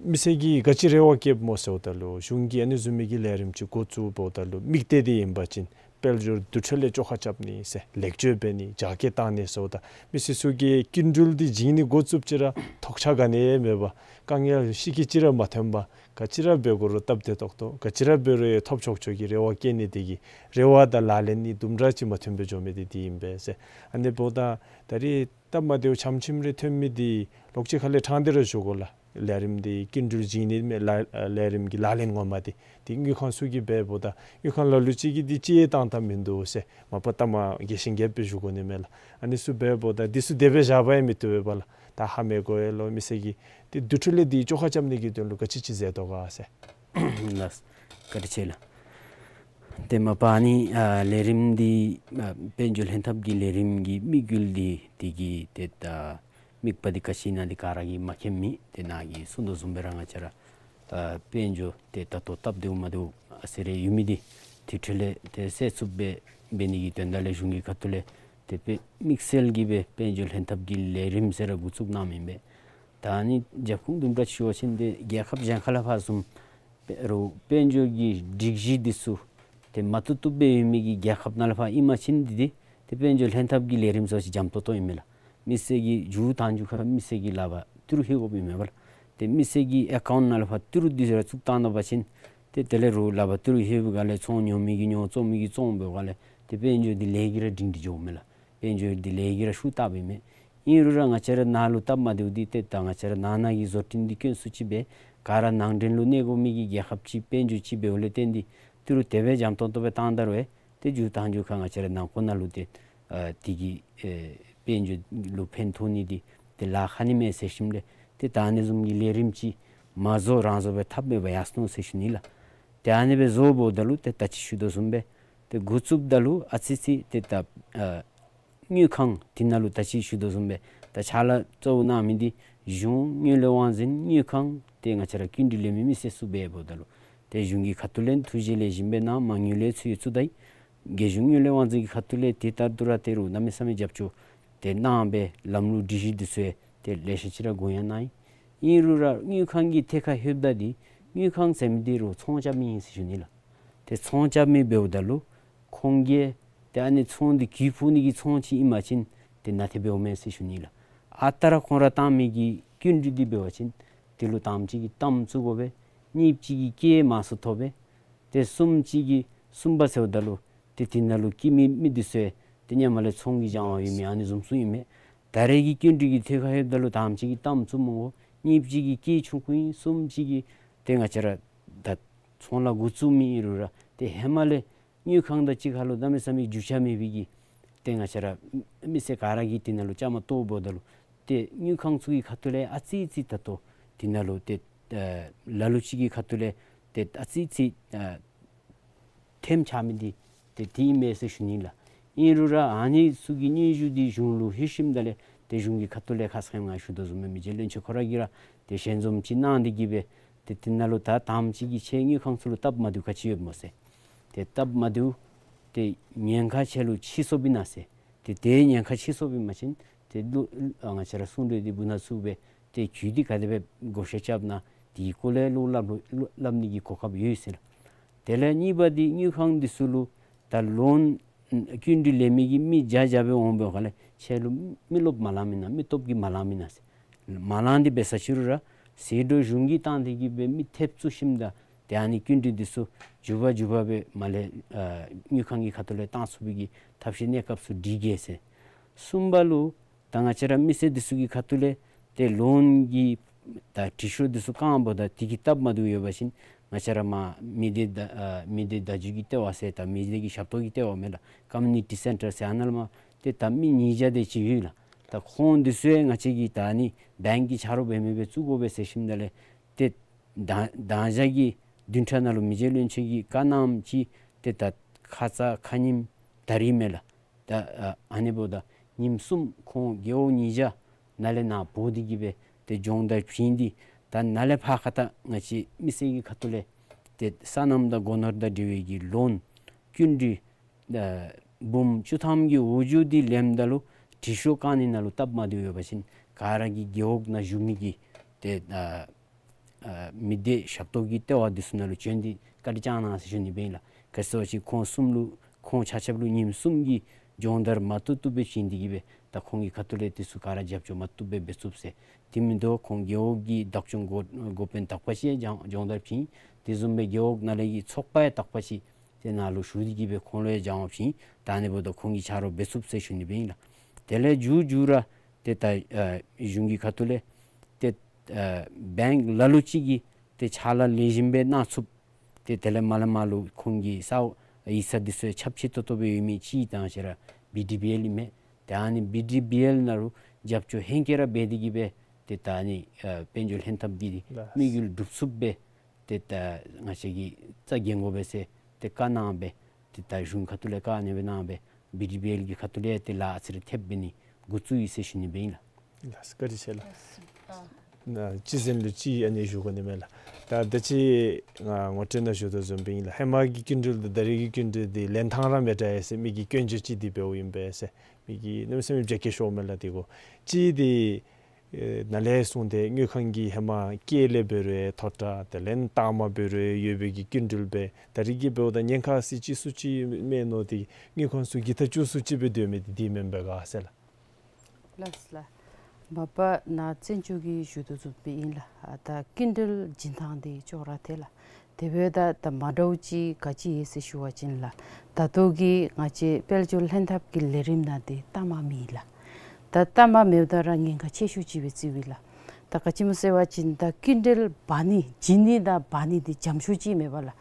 མི་སེར་གྱིས་ག་ཅི་རེ་བ་བསྐྱེདཔ་སྨོ་ཟེརཝ་ད་ལུ་གཞུང་གིས་ཨ་ནི་བཟུམ་མའི་གི་ལས་རིམ་ཅིག་འགོ་བཙུགསཔ་ད་ལུ་དམིགས་གཏད་འདི་ཨིན་པ་ཅིན་དཔལ་འབྱོར་འདུ་འཕྲིན་ལས་བཅོ་ཁ་རྐྱབ་ནི་ཟེར་ལེགས་བཅོས་འབད་ནི་རྒྱ་སྐྱེད་བཏང་ནི་ཟེརཝ་ད་མི་སེར་ཚུ་གིས་སྐྱིན་འགྲུལ་འདི་བྱིན་ནི་འགོ་བཙུགསཔ་ཅིག་ར་ཐོགས་ཆགས་ག་ནི་ཡང་མེད་པར་དཀའ་ངལ་ཤི་ཁྱི་ཅིག་ར་མ་ཐོན་པར་ག་ཅི་ར་འབད་དགོ་རུང་སྟབས་བདེ་ཏོག་ཏོ་ག་ཅི་ར་འབད་རུང་ཡང་ཐོབ་ཆོག་ཆོག་གི་རེ་བ་བསྐྱེད་ནི་འདི་གིས་རེ་བ་དང་ལག་ལེན་གཉིས་དུམ་གྲ་ཅིག་མ་མཐུན་པར་འགྱོ་མི་འདི་འདི་ཨིན་པས་ཟེར། ཨ་ནི་འབདཝ་ད་ད་རེས་སྟབས་མ་བདེཝ་ཆམ་ཆིམ་རེ་ཐོན་མི་འདི་ལོག་ཅིག་ཁ་ལས་ཕྲང་སྟེ་ར་ཞུ་དགོ་ལགས། ལས་རིམ་འདི་སྐྱིན་འགྲུལ་བྱིན་ནི་མེན་ལགས། ལས་རིམ་གྱི་ལག་ལེན་ངོ་མ་འདི་འདི་དངུལ་ཁང་ཚུ་གིས་འབདཝ་ད་དངུལ་ཁང་ལ་ལུ་ཅིག་གིས་འདི་ཅིག་ཡང་བཏང་ད་མིན་འདུག་ཟེར་མ་པ་ལྟ་མ་རྒྱས་ཤིང་རྒྱསཔ་སྦེ་ཞུ་དགོ་ནི་མས་ལགས། ཨ་ནི་ཚུ་འབདཝ་ད་འདི་ཚུ་དེ་སྦེ་བཞག་པ་ཡང་མི་བཏུབ་པས་ལགས། ད་ཧ་མི་གོ་ཡ་ལུ་མི་སེར་གྱིས་འདི་འདུ་འཕྲིན་ལས་འདི་བཅོ་ཁ་རྐྱབ་ནི་གི་དོན་ལུ་ག་ཅི་ཅིག་མཛད་དོ་ག་ཟེར། ལགས་སོ། བཀའ་དྲིན་ཆེ་ལགས། ཏེ་མ་པ་ཨ་ནི་ཨ་ལས་རིམ་འདི་ཨ་དཔལ་འབྱོར་ལྷན་ཐབས་ཀྱི་ལས་རིམ་གྱི་དམིགས་ཡུལ་འདི་འདི་གི་ཏེ་ད་དམིགས་པ་འདི་ག་ཅི་ཨིན་ན་འདི་ག་ར་གིས་མ་མཁྱེན་མི། ཏེ་ནཱ་གིས་གསུངས་དོ་བཟུམ་སྦེ་ར་ང་བཅས་ར་ཨ་དཔལ་འབྱོར་ཏེ་ད་ལྟོ་སྟབས་བདེཝ་མ་བདེཝ་ཨ་ཙི་རེ་ཡོད་མི་འདི་འདུ་འཕྲིན་ལས་ཏེ་སེལ་ཚུགསཔ་སྦེ་འབད་ནི་གི་དོན་དག་ལས་གཞུང་གི་ཁ་ཐུག་ལས་ཏེ་དཔེ་དམིགས་བསལ་གྱི་སྦེ་དཔལ་འབྱོར་ལྷན་ཐབས་ཀྱི་ལས་རིམ་ཟེར་ར་འགོ་བཙུགས་གནངམ་ཨིན་པས། ད་ཨ་ནི་རྒྱབ་ཁུངས་དུམ་གྲ་ཅིག་ཞུ་བ་ཅིན་ཏེ་རྒྱལ་ཁབ་གཞན་ཁ་ལས་ཕར་བཟུམ་དཔེ་རུ་དཔལ་འབྱོར་གྱི་སྒྲིག་གཞི་འདི་ཚུ་ཏེ་མ་བཏུབ་བཏུབ་སྦེ་ཡོད་མི་གི་རྒྱལ་ཁབ་ནང་ལས་ཕར་ཨིན་པ་ཅིན་འདི་འདི་ཏེ་དཔལ་འབྱོར་ལྷན་ཐབས་ཀྱི་ལས་རིམ་ཚུ་ཅིག་འཇམ་ཏོང་ཏོ་ཨིན་མས་ལགས། མི་སེར་གྱིས་མཇུག་དང་མཇུག་ཁར་མི་སེར་གྱི་ལག་པར་ཏི་རུ་ལྷོད་དགོཔ་ཨིན་མས་པ་ལགས། ཏེ་མི་སེར་གྱི་ཨེ་ཀའུནཊ་ནང་ལས་ཕར་ཏི་རུ་འདི་ཚུ་ར་བཙུགས་བཏང་ད་པ་ཅིན་ཏེ་དེ་ལས་རུང་ལག་པར་ཏི་རུ་ལྷོད་པའི་སྒང་ལས་ཚོང་ཉོ་མི་གིས་ཉོ་བཙོང་མི་གིས་བཙོང་འབད་བའི་སྒང་ལས་ཏེ་དཔལ་འབྱོར་འདི་ལས་ཀྱིས་ར་སྒྲིང་སྒྲི་འགྱོཝ་མས་ལགས། དཔལ་འབྱོར་འདི་ལས་ཀྱིས་ར་ཤུགས་བཏགསཔ་ཨིན་མས། ཨིན་རུང་ར་ང་བཅས་ར་ནཱ་ལུ་སྟབས་མ་བདེཝ་འདི་ཏེ་ད་ང་བཅས་ར་ནང་ན་གི་བཟོ་སྐྲུན་འདི་དཀོན་སུ་ཅིག་སྦེ་ག་ར་ནང་འདྲེན་ལུ་གནས་དགོ་མི་གི་རྒྱལ་ཁབ་ཅིག་དཔལ་འབྱོར་ཅིག་འབདཝ་ལས་བརྟེན་ཏེ་ཏི་རུ་དེ་སྦེ་འཇམ་ཏོང་ཏོ་སྦེ་བཏང་ད་རུང་ཨེ་ཏེ་མཇུག་དང་མཇུག་ཁར་ང་བཅས་ར་ནང་འཁོད་ནང་ལུ་ཏེ་ཨ་དེ་གིས་ཨེ་དཔལ་འབྱོར་ལུ་ཕན་ཐོགས་ནི་འདི་ཏེ་ལཱ་ཁག་ནི་མས་ཟེར་ཞིནམ་ལས་ཏེ་ད་ཨ་ནི་བཟུམ་གྱི་ལས་རིམ་ཅིག་མ་བཟོ་རང་བཟོ་སྦེ་འཐབ་མི་འབད་ཡར་སོ་ནུག་ཟེར་ཞུ་ནི་ལགས། ཏེ་ཨ་ནི་སྦེ་བཟོ་འབདཝ་ད་ལུ་ཏེ་ད་ཅི་ཞུ་དོ་བཟུམ་སྦེ་ཏེ་འགོ་བཙུགསཔ་ད་ལུ་ཨ་ཙི་ཙི་ཏེ་ད་ཨ་དངུལ་ཁང་འདི་ནང་ལུ་ད་ཅི་ཞུ་དོ་བཟུམ་སྦེ་ད་ཕྱག་ལཱ་གཙོ་བོ་གནང་མི་འདི་གཞུང་དངུལ་ལས་དབང་འཛིན་དངུལ་ཁང་ཏེ་ང་བཅས་ར་སྐྱིན་འགྲུལ་ལེན་མི་མི་སེར་ཚུ་འབདཝ་ད་ལུ་ཏེ་གཞུང་གི་ཁ་ཐུག་ལས་ཐུགས་རྗེ་ལེགས་ཤོམ་སྦེ་གནང་། མ་དངུལ་ལས་ཚུར་ཡོད་ཚུ་ད་ཨིན། རྒྱལ་གཞུང་དངུལ་ལས་དབང་འཛིན་གྱི་ཁ་ཐུག་ལས་དེ་ལྟར་དུ་ར་ཏེ་རུང་གནམ་མེད་ས་མེད་རྒྱབ་སྐྱོར་ཏེ་གནང་སྦེ་ལམ་ལུགས་སྒྲིག་གཞི་འདི་ཚུ་ཡང་ཏེ་ལེ་ཤ་ཅིག་ར་དགོངས་ཡངས་གནང་ཡི། ཨིན་རུང་ར་དངུལ་ཁང་གི་ཐད་ཁར་ལྷོདཔ་ད་འདི་དངུལ་ཁང་ཟེར་མི་འདི་རུང་ཚོང་རྐྱབ་མི་ཨིན་ཟེར་ཞུ་ནི་ལགས། ཏེ་ཚོང་རྐྱབ་མི་འབདཝ་ད་ལུ་ཁོང་གིས་ཏེ་ཨ་ནི་ཚོང་འདི་གུ་ཕུག་ནི་གི་ཚོང་ཅིག་ཨིན་པ་ཅིན་ཏེ་ནན་ཏན་འབདཝ་མས་ཟེར་ཞུ་ནི་ལགས། ཨ་རྟག་ར་ཁོང་ར་བཏང་མི་གི་སྐྱིན་འགྲུལ་འདི་འབད་བ་ཅིན་དེ་ལུ་དང་པ་ཅིག་གིས་གཏའམ་བཙུགས་དགོ་པས། གཉིས་པ་ཅིག་གིས་སྐྱེད་མང་སུ་ཐོབ་པས། ཏེ་གསུམ་པ་ཅིག་གིས་གསུམ་པ་ཟེརཝ་ད་ལུ་ཏེ་དེ་ནང་ལུ་སྐྱེད་མི་མི་འདི་ཚུ་ཡང་ཏེ་སྔོན་མ་ལས་ཚོང་གི་སྦྱང་བ་ཡོད་མི་ཨ་ནི་བཟུམ་ཚུ་ཨིན་མས། ད་རེས་ཀྱི་སྐྱིན་འགྲུལ་གྱི་ཐད་ཁར་ལྷོདཔ་ད་ལུ་དང་པ་ཅིག་གིས་གཏའམ་བཙུགས་མི་དགོ། གཉིས་པ་ཅིག་གིས་སྐྱེད་ཆུང་ཀུ་ཨིན། གསུམ་པ་ཅིག་གིས་ཏེ་ང་བཅས་ར་ད་ ཚོང་ལཱ་འགོ་བཙུགས་མི་ཨིན་རུང་ར་ཏེ་ཧེ་མ་ལས་དངུལ་ཁང་དང་གཅིག་ཁར་ལུ་གནམ་མེད་ས་མེད་རྒྱུས་ཆ་མེད་པའི་གི་ཏེ་ང་བཅས་ར་མི་སེར་ག་ར་གིས་དེ་ནང་ལུ་བཅའ་མར་གཏོགས་འབདཝ་ད་ལུ་ཏེ་དངུལ་ཁང་ཚུ་གི་ཁ་ཐུག་ལས་ཨ་ཙི་ཙི་ད་ལྟོ་དེ་ནང་ལུ་ཏེ་ཨ་ལ་ལུ་ཅིག་གི་ཁ་ཐུག་ལས་ཏེ་ཨ་ཙི་ཙི་ཨ་ཐེམ་ཆགས་མི་འདི་ཏེ་དེ་ཨིན་མས་ཟེར་ཞུ་ནི་ལགས། ཨིན་རུང་ར་ཨ་ནི་ཚུ་གི་སྙན་ཞུ་འདི་གཞུང་ལུ་ལྷོད་ཞིནམ་ད་ལས་ཏེ་གཞུང་གི་ཁ་ཐུག་ལས་ཁ་ཙ་ཁ་ཉིནམ་ང་ཞུ་དོ་བཟུམ་སྦེ་མི་རྗེ་བློན་ཆེན་ཁོ་ར་གིས་ར་ཏེ་ཞལ་འཛོམས་ཅིག་གནང་སྟེ་གི་སྦེ་ཏེ་དེ་ནང་ལུ་ད་དང་པ་ཅིག་གི་ཁྱེད་དངུལ་ཁང་ཚུ་ལུ་སྟབས་མ་བདེཝ་ག་ཅི་ཡོདཔ་སྨོ་ཟེར། ཏེ་སྟབས་མ་བདེཝ་ཏེ་ཉེན་ཁ་ཆེ་ལུ་ཕྱིས་སོཔ་ཨིན་ན་ཟེར། ཏེ་དེ་ཉེན་ཁ་ཕྱིས་སོཔ་ཨིན་པ་ཅིན་ཏེ་ལུ་ཨ་ང་བཅས་ར་གསུང་གྲོས་འདི་འབུ་ནང་བཙུགས་སྦེ་ཏེ་གྱོད་འདི་ག་དེ་སྦེ་བགོ་བཤའ་རྐྱབ་ན་དེའི་སྐོར་ལས་ལོག་སླབ་ལོ་སླབ་ནི་གི་གོ་སྐབས་ཡོད་ཟེར་ལགས། དེ་ལས་གཉིས་པ་འདི་དངུལ་ཁང་འདི་ཚུ་ལུ་ད་ལོན་སྐྱིན་འགྲུལ་ལེན་མི་གི་མི་བརྒྱ་བརྒྱ་སྦེ་འོང་བའི་ཁ་ལས་ཁྱེད་ལུ་མི་རློབས་མ་ལང་མེན་ན་མི་སྟོབས་ཀྱིས་མ་ལང་མེན་ན་ཟེར། མ་ལང་འདི་འབད་ས་ཅིག་རུང་ར་ཟད་འགྲོ་གཞུང་གིས་བཏང་སྟེ་གི་སྦེ་མི་ཐེབས་བཙུགས་ཞིནམ་ད་ཏེ་ཨ་ནི་སྐྱིན་འགྲུལ་འདི་ཚུ་མགྱོགས་པ་མགྱོགས་པ་སྦེ་མར་ལས་ཨ་དངུལ་ཁང་གི་ཁ་ཐུག་ལས་བཏང་ཚུགས་པའི་གི་ཐབས་ཤེས་གནས་སྐབས་སུ་སྒྲིག་གེ་ཟེར། གསུམ་པ་ལུ་ད་ང་བཅས་ར་མི་སེར་འདི་ཚུ་གི་ཁ་ཐུག་ལས་ཏེ་ལོན་གྱི་ད་དྲི་ཤོག་འདི་ཚུ་བཀང་འབདཝ་ད་དེ་གི་སྟབས་མ་བདེཝ་ཡོད་པ་ཅིན་ང་བཅས་ར་མ་མི་སྡེ་བརྡ་ཨ་མི་སྡེ་བརྡ་བརྒྱུད་ཀྱི་ལྟེ་བ་ཟེར་ད་མི་སྡེ་གི་ཞབས་ཏོག་གི་ལྟེ་བ་མས་ལགས། ཀོ་མིའུ་ནི་ཊི་སེན་ཊར་ཟེར་ཨ་ནཱ་ལས་མར་ཏེ་ད་མི་ཉིས་བརྒྱ་དེ་ཅིག་ཡོད་ལགས། ད་ཁོང་འདི་ཚུ་ཡང་ང་བཅས་ཀྱིས་ད་ཨ་ནི་བེངཀ་གི་ཆ་རོགས་འབད་མི་སྦེ་བཙུགས་དགོ་པས་ཟེར་ཞིནམ་ད་ལས་ཏེ་ད་ད་ཞག་གི་བདུན་ཕྲག་ནང་ལུ་མི་རྗེ་བློན་ཆེན་གྱིས་བཀའ་གནངམ་ཅིག་ཏེ་ད་ཁ་ཙ་ཁ་ཉིནམ་ད་རིས་མས་ལགས། ད་ཨ་ཨ་ནི་འབདཝ་ད་ཉིནམ་གསུམ་ཁོང་རྒེད་འོག་ཉིས་བརྒྱ་ནཱ་ལས་ནཱ་འབོ་སྟེ་གི་སྦེ་ཏེ་སྦྱོང་བརྡར་བྱིན་ཏེ་ད་ནཱ་ལས་ཕར་ཁ་ད་ང་བཅས་མི་སེར་གྱི་ཁ་ཐུག་ལས་ཏེ་སོ་ནམ་དང་སྒོ་ནོར་དང་འབྲེལ་བའི་གི་ལོན་སྐྱིན་འགྲུལ་ཨ་འབུམ་བཅུ་ཐམ་གྱི་འོག་འགྱོ་སྟེ་ལེནམ་ད་ལུ་དྲི་ཤོག་བཀང་ནི་ནང་ལུ་སྟབས་མ་བདེཝ་ཡོད་པ་ཅིན་ག་ར་གིས་རྒེད་འོག་ནང་བཞུགས་མི་གི་ཏེ་ཨ་ཨ་མི་སྡེ་ཞབས་ཏོག་གི་ལྟེ་བ་འདི་ཚུ་ནང་ལུ་བྱོན་ཏེ་བཀའ་དྲིན་བསྐྱང་གནང་ཟེར་ཞུ་ནི་སྦེ་ཨིན་ལགས། ག་ཅི་ཟེར་བ་ཅིན་ཁོང་གསུམ་ལུ་ཁོང་ཆ་ཁྱབ་ལུ་ཉིནམ་གསུམ་གྱི་སྦྱོང་བརྡར་མ་བཏུབ་བཏུབ་སྦེ་བྱིན་ཏེ་གི་སྦེ་ད་ཁོང་གི་ཁ་ཐུག་ལས་འདི་ཚུ་ག་ར་རྒྱབ་སྐྱོར་མ་བཏུབ་སྦེ་འབད་ཚུགས་ཟེར། དེ་མིན་འདུག་ཁོང་རྒེད་འོག་གི་བདག་སྐྱོང་འགོ་འགོ་དཔོན་དག་པ་ཅིག་ཡང་སྦྱང་སྦྱོང་བརྡར་བྱིན། དེ་བཟུམ་སྦེ་རྒེད་འོག་ནང་ལས་ཀྱི་ཚོགས་པ་ཡང་དག་པ་ཅིག་དེ་ནང་ལུ་ཞུགས་ཏེ་གི་སྦེ་ཁོང་ལུ་ཡང་སྦྱང་བ་བྱིན། ད་ཨ་ནི་འབདཝ་ད་ཁོང་གིས་ཆ་རོགས་འབད་ཚུགས་ཟེར་ཞུ་ནི་སྦེ་ཨིན་ལགས། དེ་ལས་མཇུག་མཇུག་ར་ཏེ་ད་ཨ་གཞུང་གི་ཁ་ཐུག་ལས་ཏེ་ཨ་བེངཀ་ལ་ལུ་ཅིག་གིས་ཏེ་ཕྱག་ལཱ་ལེགས་ཤོམ་སྦེ་གནང་ཚུགསཔ་ཏེ་དེ་ལས་མར་ལས་མར་ལུ་ཁོང་གི་ས་ཡིག་ཚང་འདི་ཚུ་ཡང་ཁྱབ་ཆེ་ཏོག་ཏོ་སྦེ་ཡོད་མི་ཅིག་ད་ང་བཅས་ར་བི་ཌི་བི་ཨེལ་ཨིན་མས། ཏེ་ཨ་ནི་བི་ཌི་བི་ཨེལ་ནང་ལུ་རྒྱབ་སྐྱོར་ཧེང་སྐལ་ར་འབད་དེ་གི་སྦེ་ཏེ་ད་ཨ་ནི་ཨ་དཔལ་འབྱོར་ལྷན་ཐབས་ཀྱི་དམིགས་ཡུལ་འགྲུབ་ཚུགསཔ་སྦེ་ཏེ་ད་ང་བཅས་ཀྱིས་རྩ་འགེངས་དགོ་པས་ཟེར་ཏེ་བཀའ་གནང་སྦེ་ཏེ་ད་གཞུང་ཁ་ཐུག་ལས་བཀའ་ཨ་ནི་སྦེ་གནང་སྦེ་བི་ཌི་བི་ཨེལ་གྱི་ཁ་ཐུག་ལས་ཏེ་ལཱ་ཨ་ཙི་རེ་ཐེབས་འབད་ནི་འགོ་བཙུགས་ཡི་ཟེར་ཞུ་ནི་སྦེ་ཨིན་ལགས། ལགས་སོ་བཀའ་དྲིན་ཆེ་ལགས། ན་གཅིག་ཟེར་ལུ་གཅིག་ཨ་ནི་ཞུ་དགོ་ནི་མས་ལགས། ད་ད་ཅི་ང་ངོ་སྤྲོད་ནང་ཞུ་དོ་བཟུམ་སྦེ་ཨིན་ལགས། ཧེ་མ་གི་སྐྱིན་འགྲུལ་དང་ད་རེས་ཀྱི་སྐྱིན་འགྲུལ་འདི་ལེན་ཐངས་ར་མི་འདྲ་ཡི་ཟེར་མི་གིས་སྐྱོན་བརྗོད་ཅིག་འདི་འབདཝ་ཨིན་པས་ཟེར་མི་གིས་གནམ་མེད་ས་མེད་རྒྱ་སྐྱེད་ཤོརཝ་མས་ལགས། དེ་གུ་ཅིག་འདི་ཨེ་ནཱ་ལས་བཟུང་སྟེ་དངུལ་ཁང་གིས་ཧེ་མ་ཀེ་ལས་འབད་རུང་མཐོ་དྲགས་དེ་ལས་རྟགས་མ་འབད་རུང་ཡོད་པའི་གི་སྐྱིན་འགྲུལ་སྦེ་ད་རེས་ཀྱི་འབདཝ་ད་ཉེན་ཁ་ཟེར་ཅིག་སུ་ཅིག་མེད་མནོ་སྟེ་དངུལ་ཁང་ཚུ་གིས་ད་བཅུག་སུ་ཅིག་སྦེ་སྡོད་མི་འདི་འདི་མེན་པས་ག་ཟེར་ལགས། ལགས་ལགས། མ་པ་ནཱ་བཙན་བྱོལ་གྱི་ཞུ་དོ་བཟུམ་སྦེ་ཨིན་ལགས། ཨ་ད་སྐྱིན་འགྲུལ་བྱིན་ཐངས་འདི་ཅོག་ར་འཐད་ལགས། དེ་འབདཝ་ད་ད་མ་འདྲཝ་ཅིག་ག་ཅི་ཡོད་ཟེར་ཞུ་བ་ཅིན་ལགས། ད་ལྟོ་གི་ང་བཅས་དཔལ་འབྱོར་ལྷན་ཐབས་ཀྱི་ལས་རིམ་ནང་འདི་གཏའ་མ་མེད་ལགས། ད་གཏའ་མ་མེདཔ་ད་ར་ཉེན་ཁ་ཆེ་ཤོས་ཅིག་སྦེ་བརྩིཝ་ཨིན་ལགས། ད་ག་ཅི་སྨོ་ཟེར་བ་ཅིན་ད་སྐྱིན་འགྲུལ་འབག་ནི་བྱིན་ནི་དང་འབག་ནི་འདི་འཇམ་ཤོས་ཅིག་མེད་པས་ལགས།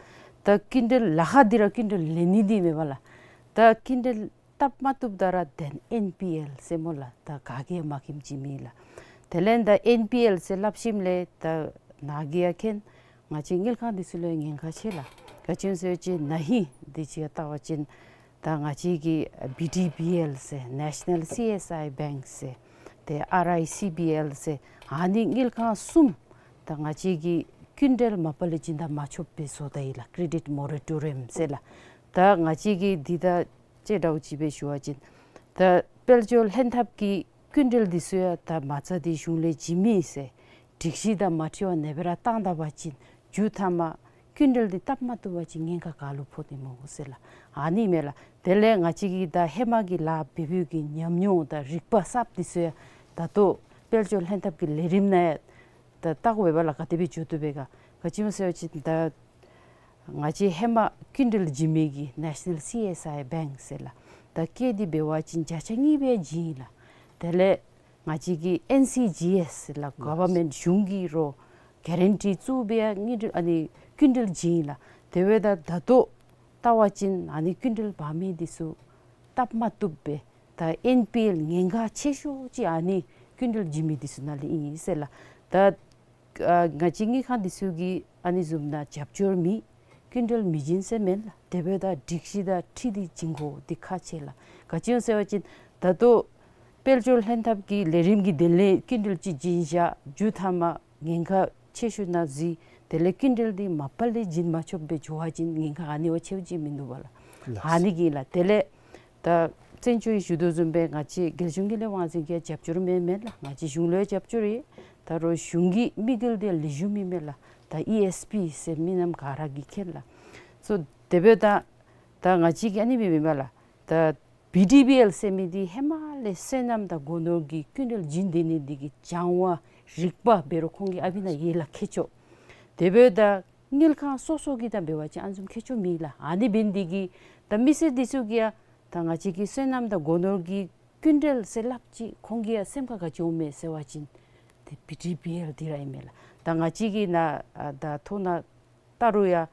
ད་སྐྱིན་འགྲུལ་ལཱ་ཁག་འདི་ར་སྐྱིན་འགྲུལ་ལེན་ནི་འདི་མེད་པས་ལགས། ད་སྐྱིན་འགྲུལ་བཏབ་མ་བཏུབ་ད་ར་དེ་ཨེན་པི་ཨེལ་ཟེར་སྨོ་ལགས། ད་ག་གིས་ཡང་མ་མཁྱེནམ་ཅིག་མེད་ལགས། དེ་ལས་ད་ཨེན་པི་ཨེལ་ཟེར་སླབ་ཞིནམ་ལས་ད་ནཱ་གིས་ཡང་མཁྱེན། ང་བཅས་དངུལ་ཁང་འདི་ཚུ་ལུ་ཉེན་ཁ་ཆེ་ལགས། ག་ཅི་སྨོ་ཟེར་བ་ཅིན་ན་ཧིང་འདི་ཅིག་ཡང་བལྟ་བ་ཅིན་ད་ང་བཅས་ཀྱི་བི་ཌི་བི་ཨེལ་ཟེར་ནེ་ཤ་ནཱལ་སི་ཨེསི་ཨའི་བེངཀ་ཟེར་ཏེ་ཨར་ཨའི་སི་བི་ཨེལ་ཟེར་ཨ་ནི་དངུལ་ཁང་གསུམ་ད་ང་བཅས་ཀྱིས་སྐྱིན་འགྲུལ་མ་པ་ལས་བྱིན་ད་མ་ཆོགཔ་སྦེ་བཟོ་ད་ཡི་ལགས། ཀེ་རེ་ཌིཊ་མོ་ར་ཊོ་རི་ཡམ་ཟེར་ལགས། ད་ང་བཅས་ཀྱིས་འདི་ད་ཅི་འདྲཝ་ཅིག་སྦེ་ཞུ་བ་ཅིན་ད་དཔལ་འབྱོར་ལྷན་ཐབས་ཀྱི་སྐྱིན་འགྲུལ་འདི་ཚུ་ཡང་ད་མ་རྩ་འདི་གཞུང་ལས་བྱིན་མི་ཟེར་སྒྲིག་གཞི་དང་མ་འཁྲིལ་བར་ཨ་ནེ་སྦེ་ར་བཏང་ད་པ་ཅིན་མཇུག་མཐའ་མ་སྐྱིན་འགྲུལ་འདི་བཏབ་མ་བཏུབ་པ་ཅིན་ཉེན་ཁ་ག་ལུ་ཕོག་སྟེ་སྨོ་ཟེར་ལགས། ཨ་ནི་མས་ལགས། དེ་ལས་ང་བཅས་ཀྱིས་ད་ཧེ་མ་གི་ལཱ་འབད་འབདཝ་གི་ཉམས་མྱོང་དང་རིག་པ་གསརཔ་འདི་ཚུ་ཡང་ད་ལྟོ་དཔལ་འབྱོར་ལྷན་ཐབས་ཀྱི་ལས་རིམ་ནང་ཡང་ད་བལྟ་དགོ་པས་ལགས། ག་དེ་སྦེ་འགྱོ་དོ་པས་ག། ག་ཅི་སྨོ་ཟེར་བ་ཅིན་ད་ང་བཅས་ཧེ་མ་སྐྱིན་འགྲུལ་བྱིན་མི་གི་ནེ་ཤ་ནཱལ་སི་ཨེསི་ཨའི་བེངཀ་ཟེར་ལགས། ད་སྐྱེད་འདི་འབད་བ་ཅིན་བརྒྱ་ཆ་གཉིས་སྦེ་བྱིན་ལགས། དེ་ལས་ང་བཅས་ཀྱི་ཨེན་སི་ཇི་ཨེསི་ལགས། གོ་ཝར་མེནཊ་གཞུང་གིས་རོགས་གེ་རན་ཊི་བཙུགས་སྦེ་ཡང་དངུལ་འགྲུལ་ཨ་ནི་ སྐྱིན་འགྲུལ་བྱིན་ཡི་ལགས། དེ་འབདཝ་ད་ད་ལྟོ་བལྟ་བ་ཅིན་ཨ་ནི་སྐྱིན་འགྲུལ་འབག་མི་འདི་ཚུ་སྟབས་མ་བཏུབ་པས། ད་ཨེན་པི་ཨེལ་ཉེན་ཁ་ཆེ་ཤོས་ཅིག་ཨ་ནི་སྐྱིན་འགྲུལ་བྱིན་མི་འདི་ཚུ་ནང་ལས་ཨིན་ཟེར་ལགས། ད་ཨ་ང་བཅས་དངུལ་ཁང་འདི་ཚུ་གིས་ཨ་ནི་བཟུམ་ནང་རྒྱབ་སྐྱོར་མེད། སྐྱིན་འགྲུལ་མི་བྱིན་ཟེར་མེན་ལགས། དེ་འབདཝ་ད་སྒྲིག་གཞི་དང་འཁྲིལ་ཏེ་བྱིན་དགོཔ་འདི་ཁག་ཆེ་ལགས། ག་ཅི་སྨོ་ཟེར་བ་ཅིན་ད་ལྟོ་དཔལ་འབྱོར་ལྷན་ཐབས་ཀྱི་ལས་རིམ་གྱིས་དེ་ལས་སྐྱིན་འགྲུལ་ཅིག་བྱིན་བཞག་མཇུག་མཐའ་མ་ཉེན་ཁ་ཆེ་ཤོས་ནང་འཛུལ། དེ་ལས་སྐྱིན་འགྲུལ་འདི་མ་པ་ལས་བྱིན་མ་ཆོགཔ་སྦེ་འགྱོ་བ་ཅིན་ཉེན་ཁ་ཨ་ནི་བ་ཆེཝ་ཅིག་མིན་འདུག་པ་ལགས། ལགས། ཨ་ནི་གིས་ལགས། དེ་ལས་ད་བཙན་སྐྱོགས་ཀྱིས་ཞུ་དོ་བཟུམ་སྦེ་ང་བཅས་རྒྱལ་གཞུང་དངུལ་ལས་དབང་འཛིན་གྱིས་རྒྱབ་སྐྱོར་མེན་མེན་ལགས། ང་བཅས་གཞུང་ལུ་རྒྱབ་སྐྱོར་ཡོད། ད་རུང་གཞུང་གི་དམིགས་ཡུལ་འདི་ལེགས་ཤོམ་ཨིན་མས་ལགས། ད་ཨི་ཨེས་པི་ཟེར་མི་རྣམས་ག་ར་གིས་མཁྱེན་ལགས། སོ་དེ་འབདཝ་ད་ད་ང་བཅས་ཀྱིས་ཨ་ནི་སྦེ་མེན་པ་ལགས། ད་བི་ཌི་བི་ཨེལ་ཟེར་མི་འདི་ཧེ་མ་ལས་སོ་ནམ་དང་སྒོ་ནོར་གྱི་སྐྱིན་འགྲུལ་བྱིན་སྡོད་ནི་འདི་གི་བྱང་བ་རིག་པ་འབད་རུང་ཁོང་གི་ཨ་ཕི་ནང་ཡོད་ལགས་མཁས་མཆོག། དེ་འབདཝ་ད་དངུལ་ཁང་སོ་སོ་གི་དང་འབད་བ་ཅིན་ཨ་ནི་བཟུམ་མཁས་མཆོག་མེད་ལགས། ཨ་ནི་འབད་ནི་འདི་གིས་ད་མི་སེར་འདི་ཚུ་གིས་ཡང་ད་ང་བཅས་ཀྱི་སོ་ནམ་དང་སྒོ་ནོར་གྱི་སྐྱིན་འགྲུལ་ཟེར་སླབ་ཅི། ཁོང་གི་ཡང་སེམས་ཁར་ག་ཅི་འོང་མས་ཟེར་བ་ཅིན་ཏེ་བི་ཌི་བི་ཨེལ་འདི་ར་ཨིན་མས་ལགས། ད་ང་བཅས་ཀྱི་ནང་ཨ་ད་ཐོ་ནང་ལྟ་རུང་ཡང་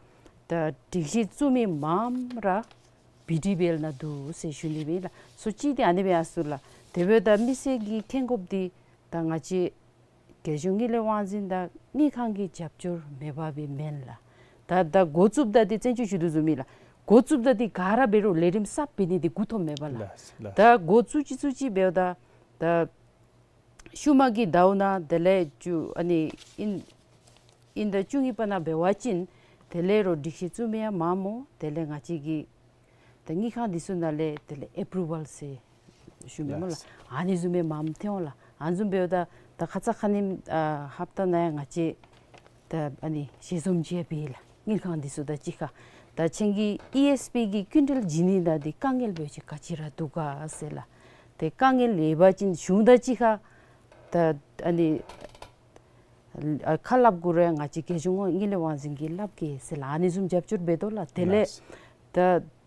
ད་སྒྲིག་གཞི་བཙུགས་མི་མངམ་ར་བི་ཌི་བི་ཨེལ་ནང་འདུག་ཟེར་ཞུ་ནི་སྦེ་ཨིན་ལགས། སོ་ཅིག་འདི་ཨ་ནི་སྦེ་ཡར་སོང་ལགས། དེ་འབདཝ་ད་མི་སེར་གྱིས་མཁྱེན་དགོཔ་འདི་ད་ང་བཅས་རྒྱལ་གཞུང་དངུལ་ལས་དབང་འཛིན་དང་དངུལ་ཁང་གི་རྒྱབ་སྐྱོར་མེད་པ་སྦེ་མེན་ལགས། ད་ད་འགོ་བཙུགསཔ་ད་འདི་བཙན་སྐྱོགས་ཞུ་དོ་བཟུམ་ཨིན་ལགས། འགོ་བཙུགསཔ་ད་འདི་ག་ར་འབད་རུང་ལས་རིམ་གསརཔ་འབད་ནི་འདི་འགོ་ཐོག་མེད་པ་ལགས། ལགས་ལགས། ད་འགོ་བཙུགས་ཅི་བཙུགས་ཅི་འབདཝ་ད་ད་ཤུལ་མ་གི་ཟླཝ་ནང་དེ་ལས་བཅུ་ཨ་ནི་ཨིན་ཨིན་ཟླ་བཅུ་གཉིས་པ་ནང་འབད་བ་ཅིན་དེ་ལས་རོགས་སྒྲིག་གཞི་བཙུགས་མི་ཡང་མངམ་སྨོ། དེ་ལས་ང་བཅས་ཀྱི་ད་དངུལ་ཁང་འདི་ཚུ་ནང་ལས་དེ་ལས་ཨེ་པྲུ་ཝལ་ཟེར་ཞུ་མི་སྨོ་ལགས། ལགས། ཨ་ནི་བཟུམ་སྦེ་མངམ་ཐོན་འོང་ལགས། ཨ་ནི་བཟུམ་འབདཝ་ད་ད་ཁ་ཙ་ཁ་ཉིནམ་ཨ་ཧབ་ཏ་ནང་ཡང་ང་བཅས་ད་ཨ་ནི་ཞལ་འཛོམས་ཅིག་ཡང་འབད་ཡི་ལགས། དངུལ་ཁང་འདི་ཚུ་དང་གཅིག་ཁར་ད་ཁྱེད་ཀྱི་ཨི་ཨེས་པི་གི་སྐྱིན་འགྲུལ་བྱིན་ནི་ནང་འདི་དཀའ་ངལ་འབད་བ་ཅིན་ག་ཅི་ར་འདུག་ག་ཟེར་ལགས། ཏེ་དཀའ་ངལ་ཡོད་པ་ཅིན་གཞུང་དང་གཅིག་ཁར་ད་ཨ་ནི་ཨ་ཁ་སླབ་དགོ་རུང་ང་བཅས་རྒྱལ་གཞུང་དངུལ་ལས་དབང་འཛིན་གྱིས་སླབ་གེ་ཟེར་ལགས། ཨ་ནི་བཟུམ་རྒྱབ་སྐྱོར་འབད་དོ་ལགས། དེ་ལས་ལགས། ད་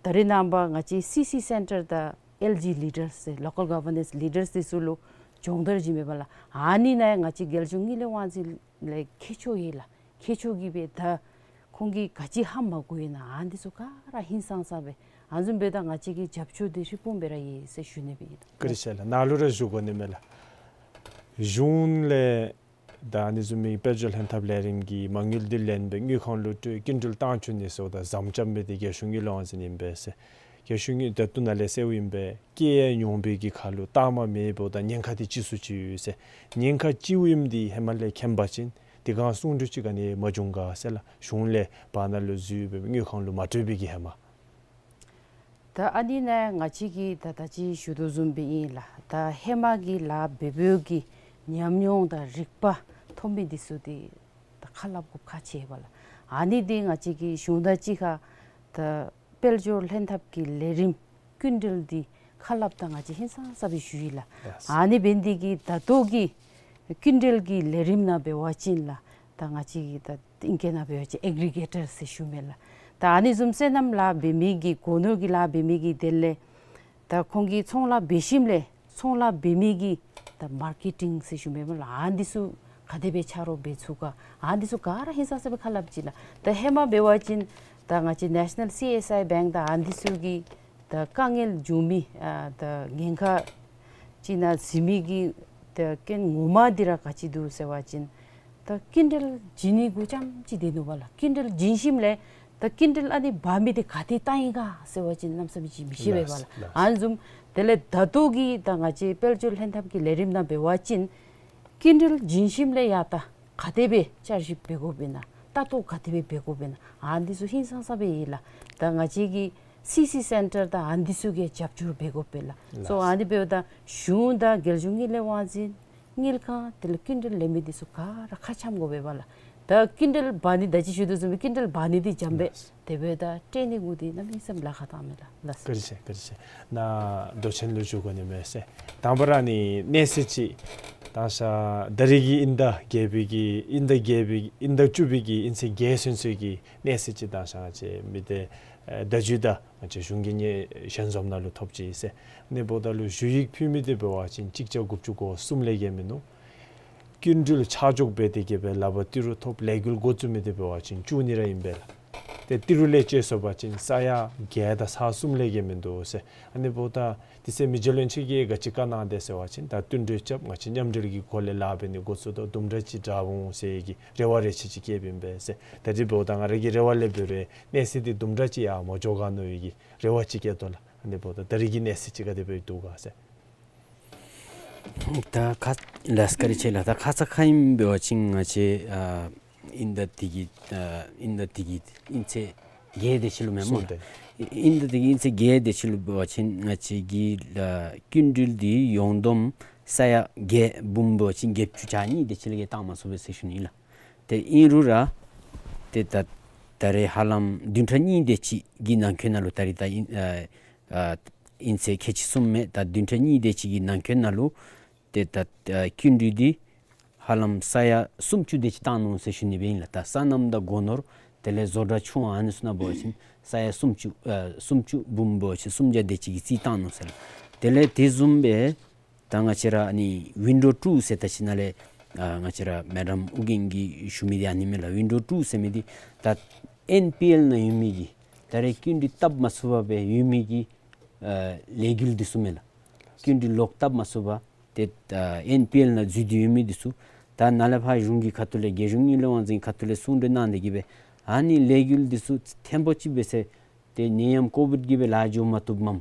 ད་རེས་ནངས་པ་ང་བཅས་སི་སི་སེན་ཊར་དང་ཨེལ་ཇི་ལི་ཌར་སི་ལོ་ཀལ་གོ་ཝར་ནེནསི་ལི་ཌར་སི་འདི་ཚུ་ལུ་སྦྱོང་བརྡར་བྱིན་མི་སྨོ་ལགས། ཨ་ནི་ནང་ཡང་ང་བཅས་རྒྱལ་གཞུང་དངུལ་ལས་དབང་འཛིན་ལས་མཁས་མཆོག་ཡོད་ལགས། མཁས་མཆོག་གིས་འབད་ད་ཁོང་གིས་ག་ཅི་ཧ་མ་གོ་ཡི་ན་ཨ་ནི་འདི་ཚུ་ག་ར་ཧིང་སངས་ས་སྦེ་ཨ་ནི་བཟུམ་འབདཝ་ད་ང་བཅས་ཀྱི་རྒྱབ་སྐྱོར་འདི་ཧྲིལ་བུམ་སྦེ་ར་ཡོད་ཟེར་ཞུ་ནི་སྦེ་ཨིན། བཀའ་དྲིན་ཆེ་ལགས། ནཱ་ལུ་ར་ཞུ་དགོ་ནི་མས་ལགས། གཞུང་ལས་ད་ཨ་ནི་བཟུམ་མའི་དཔལ་འབྱོར་ལྷན་ཐབས་ལས་རིམ་གྱི་མ་དངུལ་འདི་ལེན་སྦེ་དངུལ་ཁང་ལུ་སྤྲོད་སྐྱིན་འགྲུལ་བཏང་བཅུག་ནི་ཟེརཝ་ད་ཟམ་རྐྱབ་མི་འདི་རྒྱལ་གཞུང་དངུལ་ལས་དབང་འཛིན་ཨིན་པས་ཟེར། རྒྱལ་གཞུང་གི་ད་ལྟོ་ནཱ་ལས་ཟེརཝ་ཨིན་པས། སྐྱེད་ཡོང་བའི་གི་ཁར་ལུ་རྟགས་མ་མེདཔ་ད་ཉེན་ཁ་འདི་ཅིག་སུ་ཅིག་ཡོད་ཟེར། ཉེན་ཁ་ཅིག་ཨིནམ་འདི་ཧེ་མ་ལས་མཁྱེན་པ་ཅིན་དེ་སྒང་གསུང་གྲོས་ཅིག་ག་ནི་མ་བྱུང་ག་ཟེར་ལགས། གཞུང་ལས་བར་ན་ལུ་འཛུལ་སྦེ་དངུལ་ཁང་ལུ་མ་སྤྲོད་པའི་གི་ཧེ་མ། ད་ཨ་ནི་ནང་ང་བཅས་ཀྱིས་ད་ད་ཅི་ཞུ་དོ་བཟུམ་སྦེ་ཨིན་ལགས། ད་ཧེ་མ་གི་ལཱ་འབད་འབདཝ་གི་ཉམས་མྱོང་དང་རིག་པ་ཐོབ་མི་འདི་ཚུ་འདི་ད་ཁ་སླབ་དགོཔ་ཁག་ཆེ་བས་ལགས། ཨ་ནི་འདི་ང་བཅས་ཀྱི་གཞུང་དང་གཅིག་ཁར་ད་དཔལ་འབྱོར་ལྷན་ཐབས་ཀྱི་ལས་རིམ་སྐྱིན་འགྲུལ་འདི་ཁ་སླབ་ད་ང་བཅས་ཧིང་སངས་ས་སྦེ་ཞུ་ཡི་ལགས། ལགས། ཨ་ནི་འབད་ནི་འདི་གིས་ད་ལྟོ་གི་སྐྱིན་འགྲུལ་གྱི་ལས་རིམ་ནང་འབད་བ་ཅིན་ལགས། ད་ང་བཅས་ཀྱི་ད་ཨིང་སྐད་ནང་འབད་བ་ཅིན་ཨེག་རི་གེ་ཊར་ཟེར་ཞུ་མི་ལགས། ད་ཨ་ནི་བཟུམ་སོ་ནམ་ལཱ་འབད་མི་གི་སྒོ་ནོར་གྱི་ལཱ་འབད་མི་གི་དེ་ལས་ད་ཁོང་གིས་ཚོང་ལཱ་འབད་ཞིནམ་ལས་ཚོང་ལཱ་འབད་མི་གི་ད་མར་ཀེ་ཊིང་ཟེར་ཞུ་མི་སྨོ་ལགས། ཨ་ནི་འདི་ཚུ་ག་དེ་སྦེ་ཆ་རོགས་འབད་ཚུགས་ག་ཨ་ནི་འདི་ཚུ་ག་ར་ཧིང་སངས་ས་སྦེ་ཁ་སླབ་ཅི་ལགས། ད་ཧེ་མ་འབད་བ་ཅིན་ད་ང་བཅས་ནེ་ཤ་ནཱལ་སི་ཨེསི་ཨའི་བེངཀ་དང་ཨ་ནི་འདི་ཚུ་གིས་ད་དཀའ་ངལ་བྱུང་མི་ཨ་ད་ཉེན་ཁ་ཅིག་ནང་འཛུལ་མི་གི་ད་རྐྱེན་ངོ་མ་འདི་ར་ག་ཅི་འདུག་ཟེར་བ་ཅིན་ད་སྐྱིན་འགྲུལ་བྱིན་ནི་གུ་རྐྱངམ་ཅིག་སྡོད་ནུག་པ་ལགས། སྐྱིན་འགྲུལ་བྱིན་ཞིནམ་ལས་ད་སྐྱིན་འགྲུལ་ཨ་ནི་འབག་མི་འདི་ག་ཏེ་བཏང་ཡི་ག་ཟེར་བ་ཅིན་གནམ་མེད་ས་མེད་ཅིག་མི་ཤེས་པས་པ་ལགས། ལགས། ཨ་ནི་བཟུམ་དེ་ལས་ད་ལྟོ་གི་ད་ང་བཅས་དཔལ་འབྱོར་ལྷན་ཐབས་ཀྱི་ལས་རིམ་ནང་འབད་བ་ཅིན་སྐྱིན་འགྲུལ་བྱིན་ཞིནམ་ལས་ཡང་ད་ག་དེ་སྦེ་བསྐྱར་ཞིབ་འབད་དགོཔ་ཨིན་ན་ལྟ་རྟོག་ག་དེ་སྦེ་འབད་དགོཔ་ཨིན་ན་ཨ་ནི་འདི་ཚུ་ཧིང་སངས་ས་སྦེ་ཡོད་ལགས། ད་ང་བཅས་ཀྱི་སི་སི་སེན་ཊར་དང་ཨ་ནི་འདི་ཚུ་གིས་རྒྱབ་སྐྱོར་འབད་དགོ་པས་ལགས། ལགས། སོ་ཨ་ནི་འབདཝ་ད་གཞུང་དང་རྒྱལ་གཞུང་དངུལ་ལས་དབང་འཛིན་དངུལ་ཁང་དེ་ལས་སྐྱིན་འགྲུལ་ལེན་མི་འདི་ཚུ་ག་ར་ཁ་འཆམ་དགོ་པས་པ་ལགས། ད་སྐྱིན་འགྲུལ་འབག་ནི་ད་ཅི་ཞུ་དོ་བཟུམ་སྦེ་སྐྱིན་འགྲུལ་འབག་ནི་འདི་འཇམ་པས། ལགས། དེ་འབདཝ་ད་སྤྲོད་ནི་གུ་འདི་གནམ་མེད་ས་མེད་ལཱ་ཁག་བཏང་མས་ལགས། ལགས། བཀའ་དྲིན་ཆེ། བཀའ་དྲིན་ཆེ། ནཱ་མདོ་ཆེན་ལུ་ཞུ་དགོ་ནི་མས་ཟེར། དང་པ་ར་ནི་གནས་ཚུལ་ཅིག་བཏང་ཤ་ད་རིས་ཀྱི་དབྱིན་ཟླ་བརྒྱད་པའི་གི་དབྱིན་ཟླ་བརྒྱད་པའི་དབྱིན་ཟླ་བཅུ་པའི་གི་དབྱིན་ཚེས་བརྒྱད་ཚུན་ཚོད་ཀྱི་གནས་ཚུལ་ཅིག་བཏང་ཤ་ང་བཅས་མི་སྡེ་ཨེ་བརྡ་བརྒྱུད་དང་ང་བཅས་གཞུང་གི་ཉེ་ཞལ་འཛོམས་ནང་ལུ་ཐོབ་ཅི་ཟེར། ཨ་ནི་འབདཝ་ད་ལུ་ཞུ་ཡིག་ཕུལ་མི་འདི་འབད་བ་ཅིན་གཅིག་བརྒྱ་དགུ་བཅུ་གོ་གསུམ་ལས་བརྒལ་མིན་ནུག། སྐྱིན་འགྲུལ་ཆ་འཇོག་འབད་དེ་གི་སྦེ་ལག་པར་ཏི་རུ་ཐོབ་ལས་འགུལ་འགོ་བཙུགས་མི་འདི་འབད་བ་ཅིན་བཅུ་གཉིས་ར་ཨིན་པས་ལགས། ཏེ་ཏི་རུ་ལས་བཅད་སོང་པ་ཅིན་ས་ཡ་བརྒྱད་དང་ས་གསུམ་ལས་བརྒལ་མིན་འདུག་ཟེར། ཨ་ནི་འབདཝ་ད་དེ་ཚེ་མི་རྗེ་བློན་ཆེན་གྱིས་ག་ཅི་བཀའ་གནང་དེས་ཟེར་བ་ཅིན་ད་བསྟུན་གྲོས་རྐྱབ། ང་བཅས་མཉམ་འབྲེལ་གྱི་སྒོ་ལས་ལཱ་འབད་ནི་འགོ་བཙུགས་དོ། དུམ་གྲ་ཅིག་དྲག་འོང་ཟེར་གྱི་རེ་བ་རེ་ཆེ་ཅིག་བསྐྱེདཔ་ཨིན་པས་ཟེར། ད་རིས་འབདཝ་ད་ང་ར་གི་རེ་བ་ལས་འབད་རུང་གནས་ཚད་འདི་དུམ་གྲ་ཅིག་ཡར་མ་འགྱོ་ག་མནོ་བའི་གི་རེ་བ་ཅིག་བསྐྱེད་དོ་ལགས། ཨ་ནི་འབདཝ་ད་ད་རིས་ཀྱི་གནས་ཚད་ཅིག་ག་དེ་སྦེ་འདུག་ག་ཟེར། ད་ཁ་ལགས་བཀའ་དྲིན་ཆེ་ལགས། ད་ཁ་ཙ་ཁ་ཉིནམ་འབད་བ་ཅིན་ང་བཅས་ཨ་དབྱིན་ཟླ་འདི་གི་ཨ་དབྱིན་ཟླ་འདི་གི་དབྱིན་ཚེས་བརྒྱད་དེ་ཅིག་ལུ་མེན་སྨོ་ལགས། སོ་ཏེ། དབྱིན་ཟླ་འདི་གི་དབྱིན་ཚེས་བརྒྱད་དེ་ཅིག་ལུ་འབད་བ་ཅིན་ང་བཅས་ཀྱི་ཨ་སྐྱིན་འགྲུལ་འདི་ཡོངས་བསྡོམས་ས་ཡ་བརྒྱད་འབུམ་འབད་བ་ཅིན་བརྒྱད་ཅུ་གྱ་གཉིས་དེ་ཅིག་ལས་བརྒལ་བཏང་མ་ཚུགས་པས་ཟེར་ཞུ་ནི་ལགས། ཏེ་ཨིན་རུང་ར་ཏེ་ད་ད་རེས་ཧ་ལམ་བདུན་ཕྲག་གཉིས་དེ་ཅིག་གི་ནང་འཁོད་ནང་ལུ་ད་རེས་ད་དབྱིན་ཨ་ཨ་དབྱིན་ཚེས་ཁལ་གཅིག་གསུམ་མས། ད་བདུན་ཕྲག་གཉིས་དེ་ཅིག་གི་ནང་འཁོད་ནང་ལུ་ཏེ་ད་ཨ་སྐྱིན་འགྲུལ་འདི་ཧ་ལམ་ས་ཡ་སུམ་ཅུ་དེ་ཅིག་བཏང་ནུག་ཟེར་ཞུ་ནི་སྦེ་ཨིན་ལགས། ད་སོ་ནམ་དང་སྒོ་ནོར་དེ་ལས་བཟོ་གྲྭ་ཆུང་ཨ་ནི་ཚུ་ནང་འབད་བ་ཅིན་ས་ཡ་སུམ་ཅུ་ཨ་སུམ་ཅུ་འབུམ་འབད་བ་ཅིན་སུམ་བརྒྱ་དེ་ཅིག་གི་རྩིས་བཏང་ནུག་ཟེར་ལགས། དེ་ལས་དེ་བཟུམ་སྦེ་ད་ང་བཅས་ར་ཨ་ནི་ཝིན་ཌོ་ཊུ་ཟེར་ད་ཅི་ནཱ་ལས་ཨ་ང་བཅས་ར་མེ་ཌམ་ཨོ་རྒྱན་གྱིས་ཞུ་མི་འདི་ཨ་ནི་མས་ལགས། ཝིན་ཌོ་ཊུ་ཟེར་མི་འདི་ད་ཨེན་པི་ཨེལ་ནང་ཡོད་མི་གི་ད་རེས་སྐྱིན་འགྲུལ་བཏབ་མ་ཚུགས་པར་སྦེ་ཡོད་མི་གི་ཨ་ལས་འགུལ་འདི་ཚུ་མས་ལགས། སྐྱིན་འགྲུལ་ལོག་བཏབ་མ་ཚུགས་པར་ཏེ་ཨ་ཨེན་པི་ཨེལ་ནང་འཛུལ་ཏེ་ཡོད་མི་འདི་ཚུ་ད་ནཱ་ལས་ཕར་གཞུང་གི་ཁ་ཐུག་ལས་རྒྱལ་གཞུང་དངུལ་ལས་དབང་འཛིན་ཁ་ཐུག་ལས་གསུང་གྲོས་གནང་སྟེ་གི་སྦེ་ཨ་ནི་ལས་འགུལ་འདི་ཚུ་ཐེངས་པོ་ཅིག་འབད་ཟེར་ཏེ་ནད་ཡམས་ཀོ་བིཌ་གིས་སྦེ་ལཱ་འགྱོ་མ་བཏུབ་མས།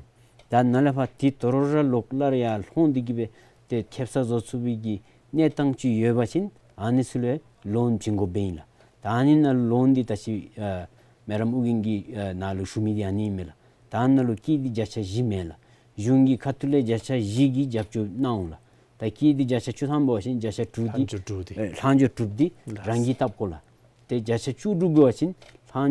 ད་ནཱ་ལས་ཕར་ཏེ་དོ་རུང་ར་ལོག་སླར་ཡར་ལྷོང་སྟེ་གི་སྦེ་ཏེ་ཁེབ་ས་བཟོ་ཚུགས་པའི་གི་གནས་སྟངས་ཅིག་ཡོད་པ་ཅིན་ཨ་ནི་ཚུ་ལུ་ལོན་བྱིན་དགོཔ་སྦེ་ཨིན་ལགས། ད་ཨ་ནི་ནང་ལོན་འདི་ད་ཅི་ཨ་མེ་ཌམ་ཨོ་རྒྱན་གྱིས་ཨ་ནཱ་ལུ་ཞུ་མི་འདི་ཨ་ནི་མས་ལགས། ད་ཨ་ནཱ་ལུ་སྐྱིད་འདི་བརྒྱ་ཆ་བཞི་མས་ལགས། གཞུང་གི་ཁ་ཐུག་ལས་བརྒྱ་ཆ་བཞི་གི་རྒྱབ་སྐྱོར་གནང་འོང་ལགས། ད་སྐྱིད་འདི་བརྒྱ་ཆ་བཅུ་ཐམ་འབད་བ་ཅིན་བརྒྱ་ཆ་དྲུག་འདི་ལྷག་འཕྲོ་དྲུག་འདི་ཨེ་ལྷག་འཕྲོ་དྲུག་འདི་ལགས། རང་གིས་བཏབ་དགོ་ལགས། ཏེ་བརྒྱ་ཆ་བཅུ་དྲུག་འབད་བ་ཅིན་ལྷག་འཕྲོ་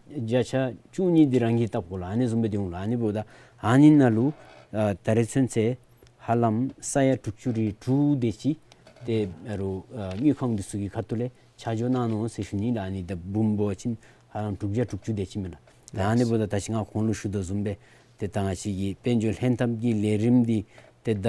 བརྒྱ་ཆ་བཅུ་གཉིས་འདི་རང་གིས་བཏབ་དགོ་ལགས། ཨ་ནི་བཟུམ་སྦེ་འདི་འོང་ལགས། ཨ་ནི་འབདཝ་ད་ཨ་ནི་ནང་ལུ་ཨ་ད་རེས་ཚུན་ཚོད་ཧ་ལམ་ས་ཡ་དྲུག་ཅུ་རེ་དྲུག་དེ་ཅིག་ཏེ་ཨ་རུ་ཨ་དངུལ་ཁང་འདི་ཚུ་གི་ཁ་ཐུག་ལས་ཆ་འཇོག་གནང་ནུག་ཟེར་ཞུ་ནི་ལགས། ཨ་ནི་ད་འབུམ་འབད་བ་ཅིན་ཧ་ལམ་དྲུག་བརྒྱ་དྲུག་ཅུ་དེ་ཅིག་མས་ལགས། ད་ཨ་ནི་འབདཝ་ད་ད་ཅི་ང་གོང་ལུ་ཞུ་དོ་བཟུམ་སྦེ་ཏེ་ད་ང་བཅས་ཀྱི་དཔལ་འབྱོར་ལྷན་ཐབས་ཀྱི་ལས་རིམ་འདི་ཏེ་ད་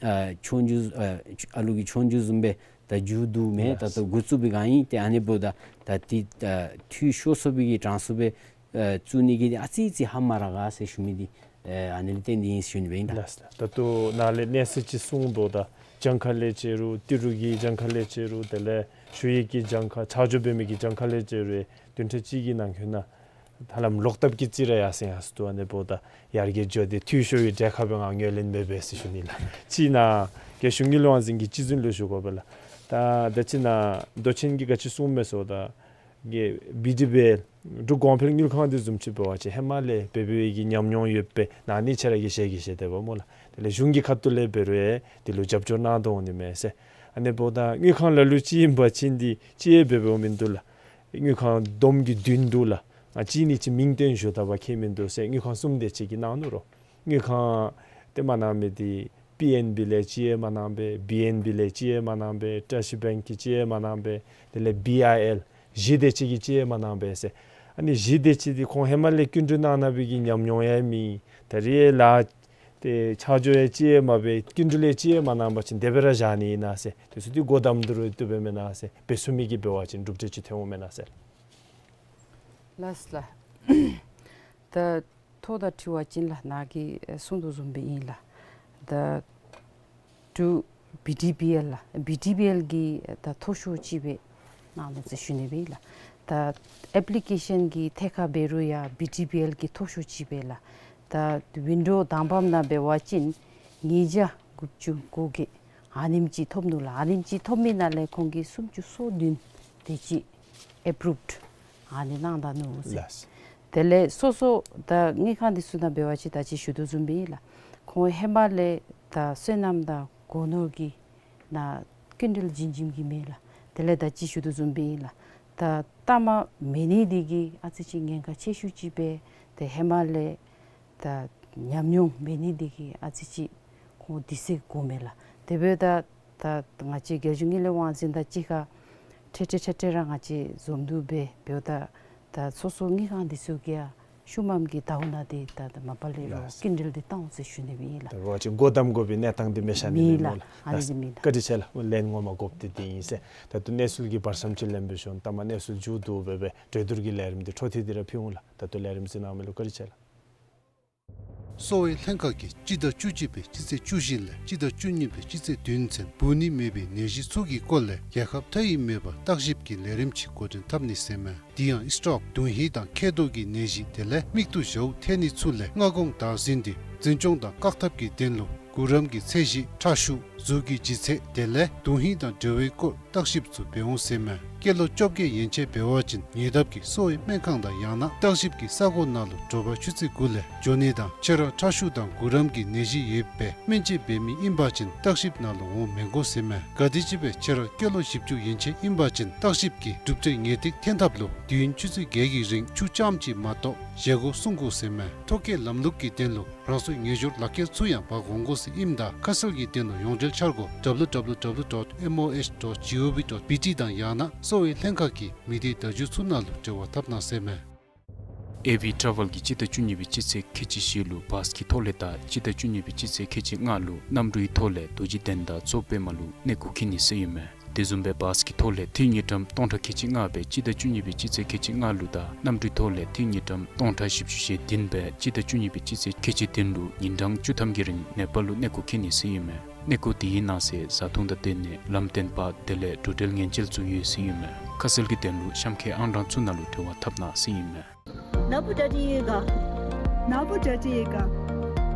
ཨ་ཆོས་རྒྱུགས་ཨ་ཨ་ལུ་གི་ཆོས་རྒྱུགས་བཟུམ་སྦེ་ད་མཇུག་བསྡུ་མི་ད་ལྟོ་འགོ་བཙུགས་པའི་སྒང་ཨིན། ཏེ་ཨ་ནི་འབདཝ་ད་ད་ཏེ་ཨ་འཐུས་ཤོར་སོང་པའི་གི་གྲངས་སུ་སྦེ་ཨ་བཙུགས་ནི་གི་ཨ་ཙི་ཅིག་ཧ་མ་ར་ག་ཟེར་ཞུ་མི་འདི་ཨ་ཨ་ནི་ལས་བརྟེན་ཏེ་ཨིན་ཞུ་ནི་སྦེ་ཨིན་ལགས། ལགས་སོ། ད་ལྟོ་ནཱ་ལས་གནས་ཚད་ཅིག་གསུངས་དོ། ད་གྱངས་ཁ་ལས་བཅད་རུང་ཏི་རུ་གི་གྱངས་ཁ་ལས་བཅད་རུང་དེ་ལས་ཞུ་ཡིག་གི་གྱངས་ཁ་ཆ་འཇོག་འབད་མི་གི་གྱངས་ཁ་ལས་བཅད་རུང་བདུན་ཕྲག་གཅིག་གི་ནང་འཁོད་ནང་ཧ་ལམ་ལོག་བཏབ་ཀྱི་རྩིས་ར་ཡར་སེང་ཡར་སོང་འདུག། ཨ་ནི་འབདཝ་ད་ཡར་རྒྱས་འགྱོ་སྟེ་འཐུས་ཤོར་བའི་གྲས་ཁར་སྦེ་ང་ངོས་ལེན་མེད་པས་ཟེར་ཞུ་ནི་ལགས། གཅིག་ནཱ་རྒྱལ་གཞུང་དངུལ་ལས་དབང་འཛིན་གྱི་སྤྱི་འཛིན་ལུ་ཞུ་དགོ་པས་ལགས། ད་ད་ཅི་ནཱ་མདོ་ཆེན་གྱིས་ག་ཅི་གསུངས་མས་ཟེརཝ་ད་གི་བི་ཌི་བི་ཨེལ་འབྲུག་གོང་འཕེལ་དངུལ་ཁང་འདི་བཟུམ་ཅིག་འབད་བ་ཅིན་ཧེ་མ་ལས་འབད་འབད་བའི་གི་ཉམས་མྱོང་ཡོད་པའི་ནང་ནི་ཁྱེད་ར་གིས་ཤེས་གི་ཤེས་དེས་པ་སྨོ་ལགས། དེ་ལས་གཞུང་གི་ཁ་ཐུག་ལས་འབད་རུང་ཡང་འདི་ལུ་རྒྱབ་སྐྱོར་གནང་དོ་འོང་ནི་མས་ཟེར། ཨ་ནི་འབདཝ་ད་དངུལ་ཁང་ལ་ལུ་ཅིག་ཨིན་པ་ཅིན་འདི་ཅིག་ཡང་འབད་འབདཝ་མིན་འདུག་ལགས། དངུལ་ཁང་བསྡོམས་ཀྱིས་བདུན་འདུག་ལགས། ང་གཅིག་ནི་ཅིག་མིང་བཏོན་ཞུ་ད་པ་ཁྱད་མིན་འདུག་ཟེར། དངུལ་ཁང་གསུམ་དེ་ཅིག་གིས་གནང་ནུག་རོ། དངུལ་ཁང་དེ་མ་གནང་མི་འདི་པི་ཨེན་བི་ལས་ཅིག་ཡང་མ་གནང་པས། བི་ཨེན་བི་ལས་ཅིག་ཡང་མ་གནང་པས། བཀྲ་ཤིས་བེངཀ་གིས་ཅིག་ཡང་མ་གནང་པས། དེ་ལས་བི་ཨའི་ཨེལ་གཞི་དེ་ཅིག་གིས་ཅིག་ཡང་མ་གནང་པས་ཟེར། ཨ་ནི་གཞི་དེ་ཅིག་འདི་ཁོང་ཧེ་མ་ལས་སྐྱིན་འགྲུལ་གནང་གནང་བའི་གི་ཉམས་མྱོང་ཡང་མེད། ད་རེས་ལཱ་ཏེ་ཆ་འཇོག་ཡང་ཅིག་ཡང་མ་འབད་སྐྱིན་འགྲུལ་ཡང་ཅིག་ཡང་མ་གནང་པ་ཅིན་དེ་སྦེ་ར་བཞག་ནི་ཨིན་ན་ཟེར། དེ་ཚུ་འདི་སྒོ་བསྡམ་ད་རུང་བཏུབ་པས་མེན་ན་ཟེར། འབད་ཚུགས་མི་གིས་འབད་བ་ཅིན་གྲུབ་འབྲས་ཅིག་ཐོན་འོང་མེན་ན་ཟེར། ལགས་ལགས། ད་ཐོག་ད་དྲི་བ་ཅིག་ལགས་ནཱ་གིས་གསུངས་དོ་བཟུམ་སྦེ་ཨིན་ལགས། ད་འབྲུག་བི་ཌི་བི་ཨེལ་ལགས། བི་ཌི་བི་ཨེལ་གྱིས་ད་མཐོ་ཤོས་ཅིག་སྦེ་གནང་ནུག་ཟེར་ཞུ་ནི་སྦེ་ཨིན་ལགས། ད་ཨེཔ་ལི་ཀེ་ཤཱན་གྱི་ཐད་ཁར་འབད་རུང་ཡང་བི་ཌི་བི་ཨེལ་གྱིས་མཐོ་ཤོས་ཅིག་སྦེ་ལགས། ད་ཝིན་ཌོ་དང་པམ་ནང་འབད་བ་ཅིན་ཉིས་བརྒྱ་དགུ་བཅུ་གོ་བརྒྱད་ཨ་ནེམ་ཅིག་ཐོབ་ནུག་ལགས། ཨ་ནེམ་ཅིག་ཐོབ་མི་ནང་ལས་ཁོང་གིས་སུམ་ཅུ་སོ་བདུན་དེ་ཅིག་ཨེཔ་རུབཌ་ཨ་ནི་གནང་ད་ནུག་ཟེར། ལགས། དེ་ལས་སོ་སོ་ད་དངུལ་ཁང་འདི་ཚུ་ནང་འབད་བ་ཅིན་ད་ཅི་ཞུ་དོ་བཟུམ་སྦེ་ཨིན་ལགས། ཁོང་ཧེ་མ་ལས་ད་སོ་ནམ་དང་སྒོ་ནོར་གྱི་ནང་སྐྱིན་འགྲུལ་བྱིན་བྱིནམ་གྱི་མས་ལགས། དེ་ལས་ད་ཅི་ཞུ་དོ་བཟུམ་སྦེ་ཨིན་ལགས། ད་ལྟ་མ་མེད་ནི་འདི་གིས་ཨ་ཙི་ཅིག་ཉེན་ཁ་ཆེ་ཤོས་ཅིག་སྦེ་ཏེ་ཧེ་མ་ལས་ད་ཉམས་མྱོང་མེད་ནི་འདི་གིས་ཨ་ཙི་ཅིག་ཁོང་དུས་ཚོད་འགོརཝ་མས་ལགས། དེ་འབདཝ་ད་ད་ང་བཅས་རྒྱལ་གཞུང་དངུལ་ལས་དབང་འཛིན་དང་གཅིག་ཁར་འཕྲལ་འཕྲལ་འཕྲལ་འཕྲལ་ར་ང་བཅས་འཛོམས་འདུ་འབད་འབདཝ་ད་ད་སོ་སོ་དངུལ་ཁང་འདི་ཚུ་གིས་ ཤུལ་མམ་གི་ཟླཝ་ནང་འདི་ད་ད་མ་པ་ལས་རོགས་ལགས། སྐྱིན་འགྲུལ་འདི་བཏང་འོང་ཟེར་ཞུ་ནི་སྦེ་ཨིན་ལགས། ད་རོགས་ཅིག་སྒོ་བསྡམ་དགོ་པའི་གནས་སྟངས་འདི་མེད་ཤ་ནི་མེད་མེད་ལགས། ལགས། ཨ་ནི་ཟེར་མེད་ལགས། བཀའ་དྲིན་ཆེ་ལགས། ལན་ངོ་མ་དགོཔ་འདི་འདི་ཨིན་ཟེར། ད་ལྟོ་གནས་ཚུལ་གྱི་བར་མཚམས་ཅིག་ལེན་པའི་ཤུལ་ད་མ་གནས་ཚུལ་མཇུག་བསྡུ་སྦེ་སྦེ་གྲོས་བསྡུར་གྱི་ལས་རིམ་འདི་འཕྲོ་མཐུད་དེ་ར་ཕུལ་འོང་ལགས། ད་ལྟོ་ལས་རིམ་གཟིགས་གནང་མི་ལུ་བཀའ་དྲིན་ཆེ་ལགས། གསོ་བའི་ལྷན་ཁག་གིས་སྤྱི་ཟླ་བཅུ་གཅིག་པའི་སྤྱི་ཚེས་བཅུ་བཞི་ལས་སྤྱི་ཟླ་བཅུ་གཉིས་པའི་སྤྱི་ཚེས་བདུན་ཚུན་འབུ་ནི་མེད་པའི་ནད་གཞི་ཚུ་གི་སྐོར་ལས་རྒྱལ་ཁབ་མཐའ་དབུས་མེད་པར་བརྟག་ཞིབ་ཀྱི་ལས་རིམ་ཅིག་འགོ་འདྲེན་འཐབ་ནི་ཟེར་མས། དེ་ཡང་སི་ཊོག་དོན་ཧིང་དང་མཁལ་རྡོག་གི་ནད་གཞི་དེ་ལས་མིག་ཏོ་ཞཝ་ཐལ་ནི་ཚུ་ལས་སྔ་དགོང་བདག་འཛིན་འདི་འཛིན་སྐྱོང་དང་བཀག་ཐབས་ཀྱི་དོན་ལུ་གུ་རམ་གྱི་ཚད་གཞི་ཁྲག་ཤུགས་གཟུགས་ཀྱི་ལྗིད་ཚད་དེ་ལས་དོན་ཧིང་དང་འབྲེལ་བའི་སྐོར་བརྟག་ཞིབ་ཚུ་འབད་འོང་ཟེར་མས། སྐྱེས་ལོ་བཅོ་བརྒྱད་ཡན་ཆད་འབད་བ་ཅིན་ཉེ་འདབས་ཀྱི་གསོ་བའི་སྨན་ཁང་དང་ཡང་ན་བརྟག་ཞིབ་ཀྱི་ས་གོ་ནང་ལུ་དྲོ་པ་ཆུ་ཚོད་དགུ་ལས་འགྱོ་ནི་དང་ཁྱེད་ར་ཁྲག་ཤུགས་དང་གུ་རམ་གྱི་ནད་གཞི་ཡོད་པའི་སྨན་བཅོས་འབད་མི་ཨིན་པ་ཅིན་བརྟག་ཞིབ་ནང་ལུ་འོང་མི་དགོ་ཟེར་མས། ག་དེམ་ཅིག་སྦེ་ཁྱེད་ར་སྐྱེས་ལོ་བཞི་བཅུ་ཡན་ཆད་ཨིན་པ་ཅིན་བརྟག་ཞིབ་ཀྱི་གྲུབ་འབྲས་ངེས་ཏིག་ཐོན་ཐབས་ལུ་དུས་ཡུན་ཆུ་ཚོད་བརྒྱད་ཀྱི་རིང་ཆུ་རྐྱངམ་ཅིག་མ་གཏོགས་བཞེས་སྒོ་སྲུང་དགོ་ཟེར་མས། ཐོ་བཀོད་ལམ་ལུགས་ཀྱི་དོན་ལུ་རང་སོའི་ངེས་སྦྱོར་ལག་ཁྱེར་ཚུ་ཡང་འབག་འོང་དགོ་ཟེར་ཨིནམ་ད་ཁ་གསལ་གྱི་དོན་ལུ་ཡོངས་འབྲེལ་འཆར་སྒོ་W W W dot M O H dot G O V dot B T དང་ཡང་ན་གསོ་བའི་ལྷན་ཁག་གི་མི་སྡེ་བརྡ་བརྒྱུད་ཚུ་ནང་ལུ་འབྲེལ་བ་འཐབ་གནང་ཟེར་མས། ཨེ་བི་ཊ་རེ་ཝེལ་གྱིས་སྤྱི་ཟླ་བཅུ་གཉིས་པའི་སྤྱི་ཚེས་ཁལ་གཅིག་བཞི་ལུ་བཱས་ཀྱི་ཐོག་ལས་དང་སྤྱི་ཟླ་བཅུ་གཉིས་པའི་སྤྱི་ཚེས་ཁལ་གཅིག་ལྔ་ལུ་གནམ་གྲུའི་ཐོག་ལས་རྡོ་རྗེ་གདན་དང་མཚོ་པདྨ་ལུ་གནས་སྐོར་འཁྱིད་ནི་ཟེར་ཨིན་མས། དེ་བཟུམ་སྦེ་བཱས་ཀྱི་ཐོག་ལས་འཐུས་དངུལ་ཀྲམ་སྟོང་ཕྲག་ཁལ་གཅིག་ལྔ་སྦེ་སྤྱི་ཟླ་བཅུ་གཉིས་པའི་སྤྱི་ཚེས་ཁལ་གཅིག་ལྔ་ལུ་དང་གནམ་གྲུའི་ཐོག་ལས་འཐུས་དངུལ་ཀྲམ་སྟོང་ཕྲག་བཞི་བཅུ་ཞེ་བདུན་སྦེ་སྤྱི་ཟླ་བཅུ་གཉིས་པའི་སྤྱི་ཚེས་ཁལ་གཅིག་བདུན་ལུ་ཉིན་གྲངས་བཅུ་ཐམ་གྱི་རིང་ནེ་པཱལ་ལུ་གནས་སྐོར་འཁྱིད་ནི་ཟེར་ཨིན་མས། གནས་སྐོར་དེའི་ནང་གསེས་བཟའ་འཐུང་དང་སྡོད་གནས་ལམ་སྟོན་པ་དེ་ལས་འགྲོ་འགྲུལ་ཉེན་བཅོལ་ཚུ་ཡོད་ཟེར་ཨིན་མས། ཁ་གསལ་གྱི་དོན་ལུ་གཤམ་འཁོད་ཨང་གྲངས་ཚུ་ནང་ལུ་འབྲེལ་བ་འཐབ་གནང་ཟེར་ཨིན་མས། ནཱ་བུ་ཌ་ཌི་ཡོད་ག། ནཱ་བུ་ཌ་ཌི་ཡོད་ག།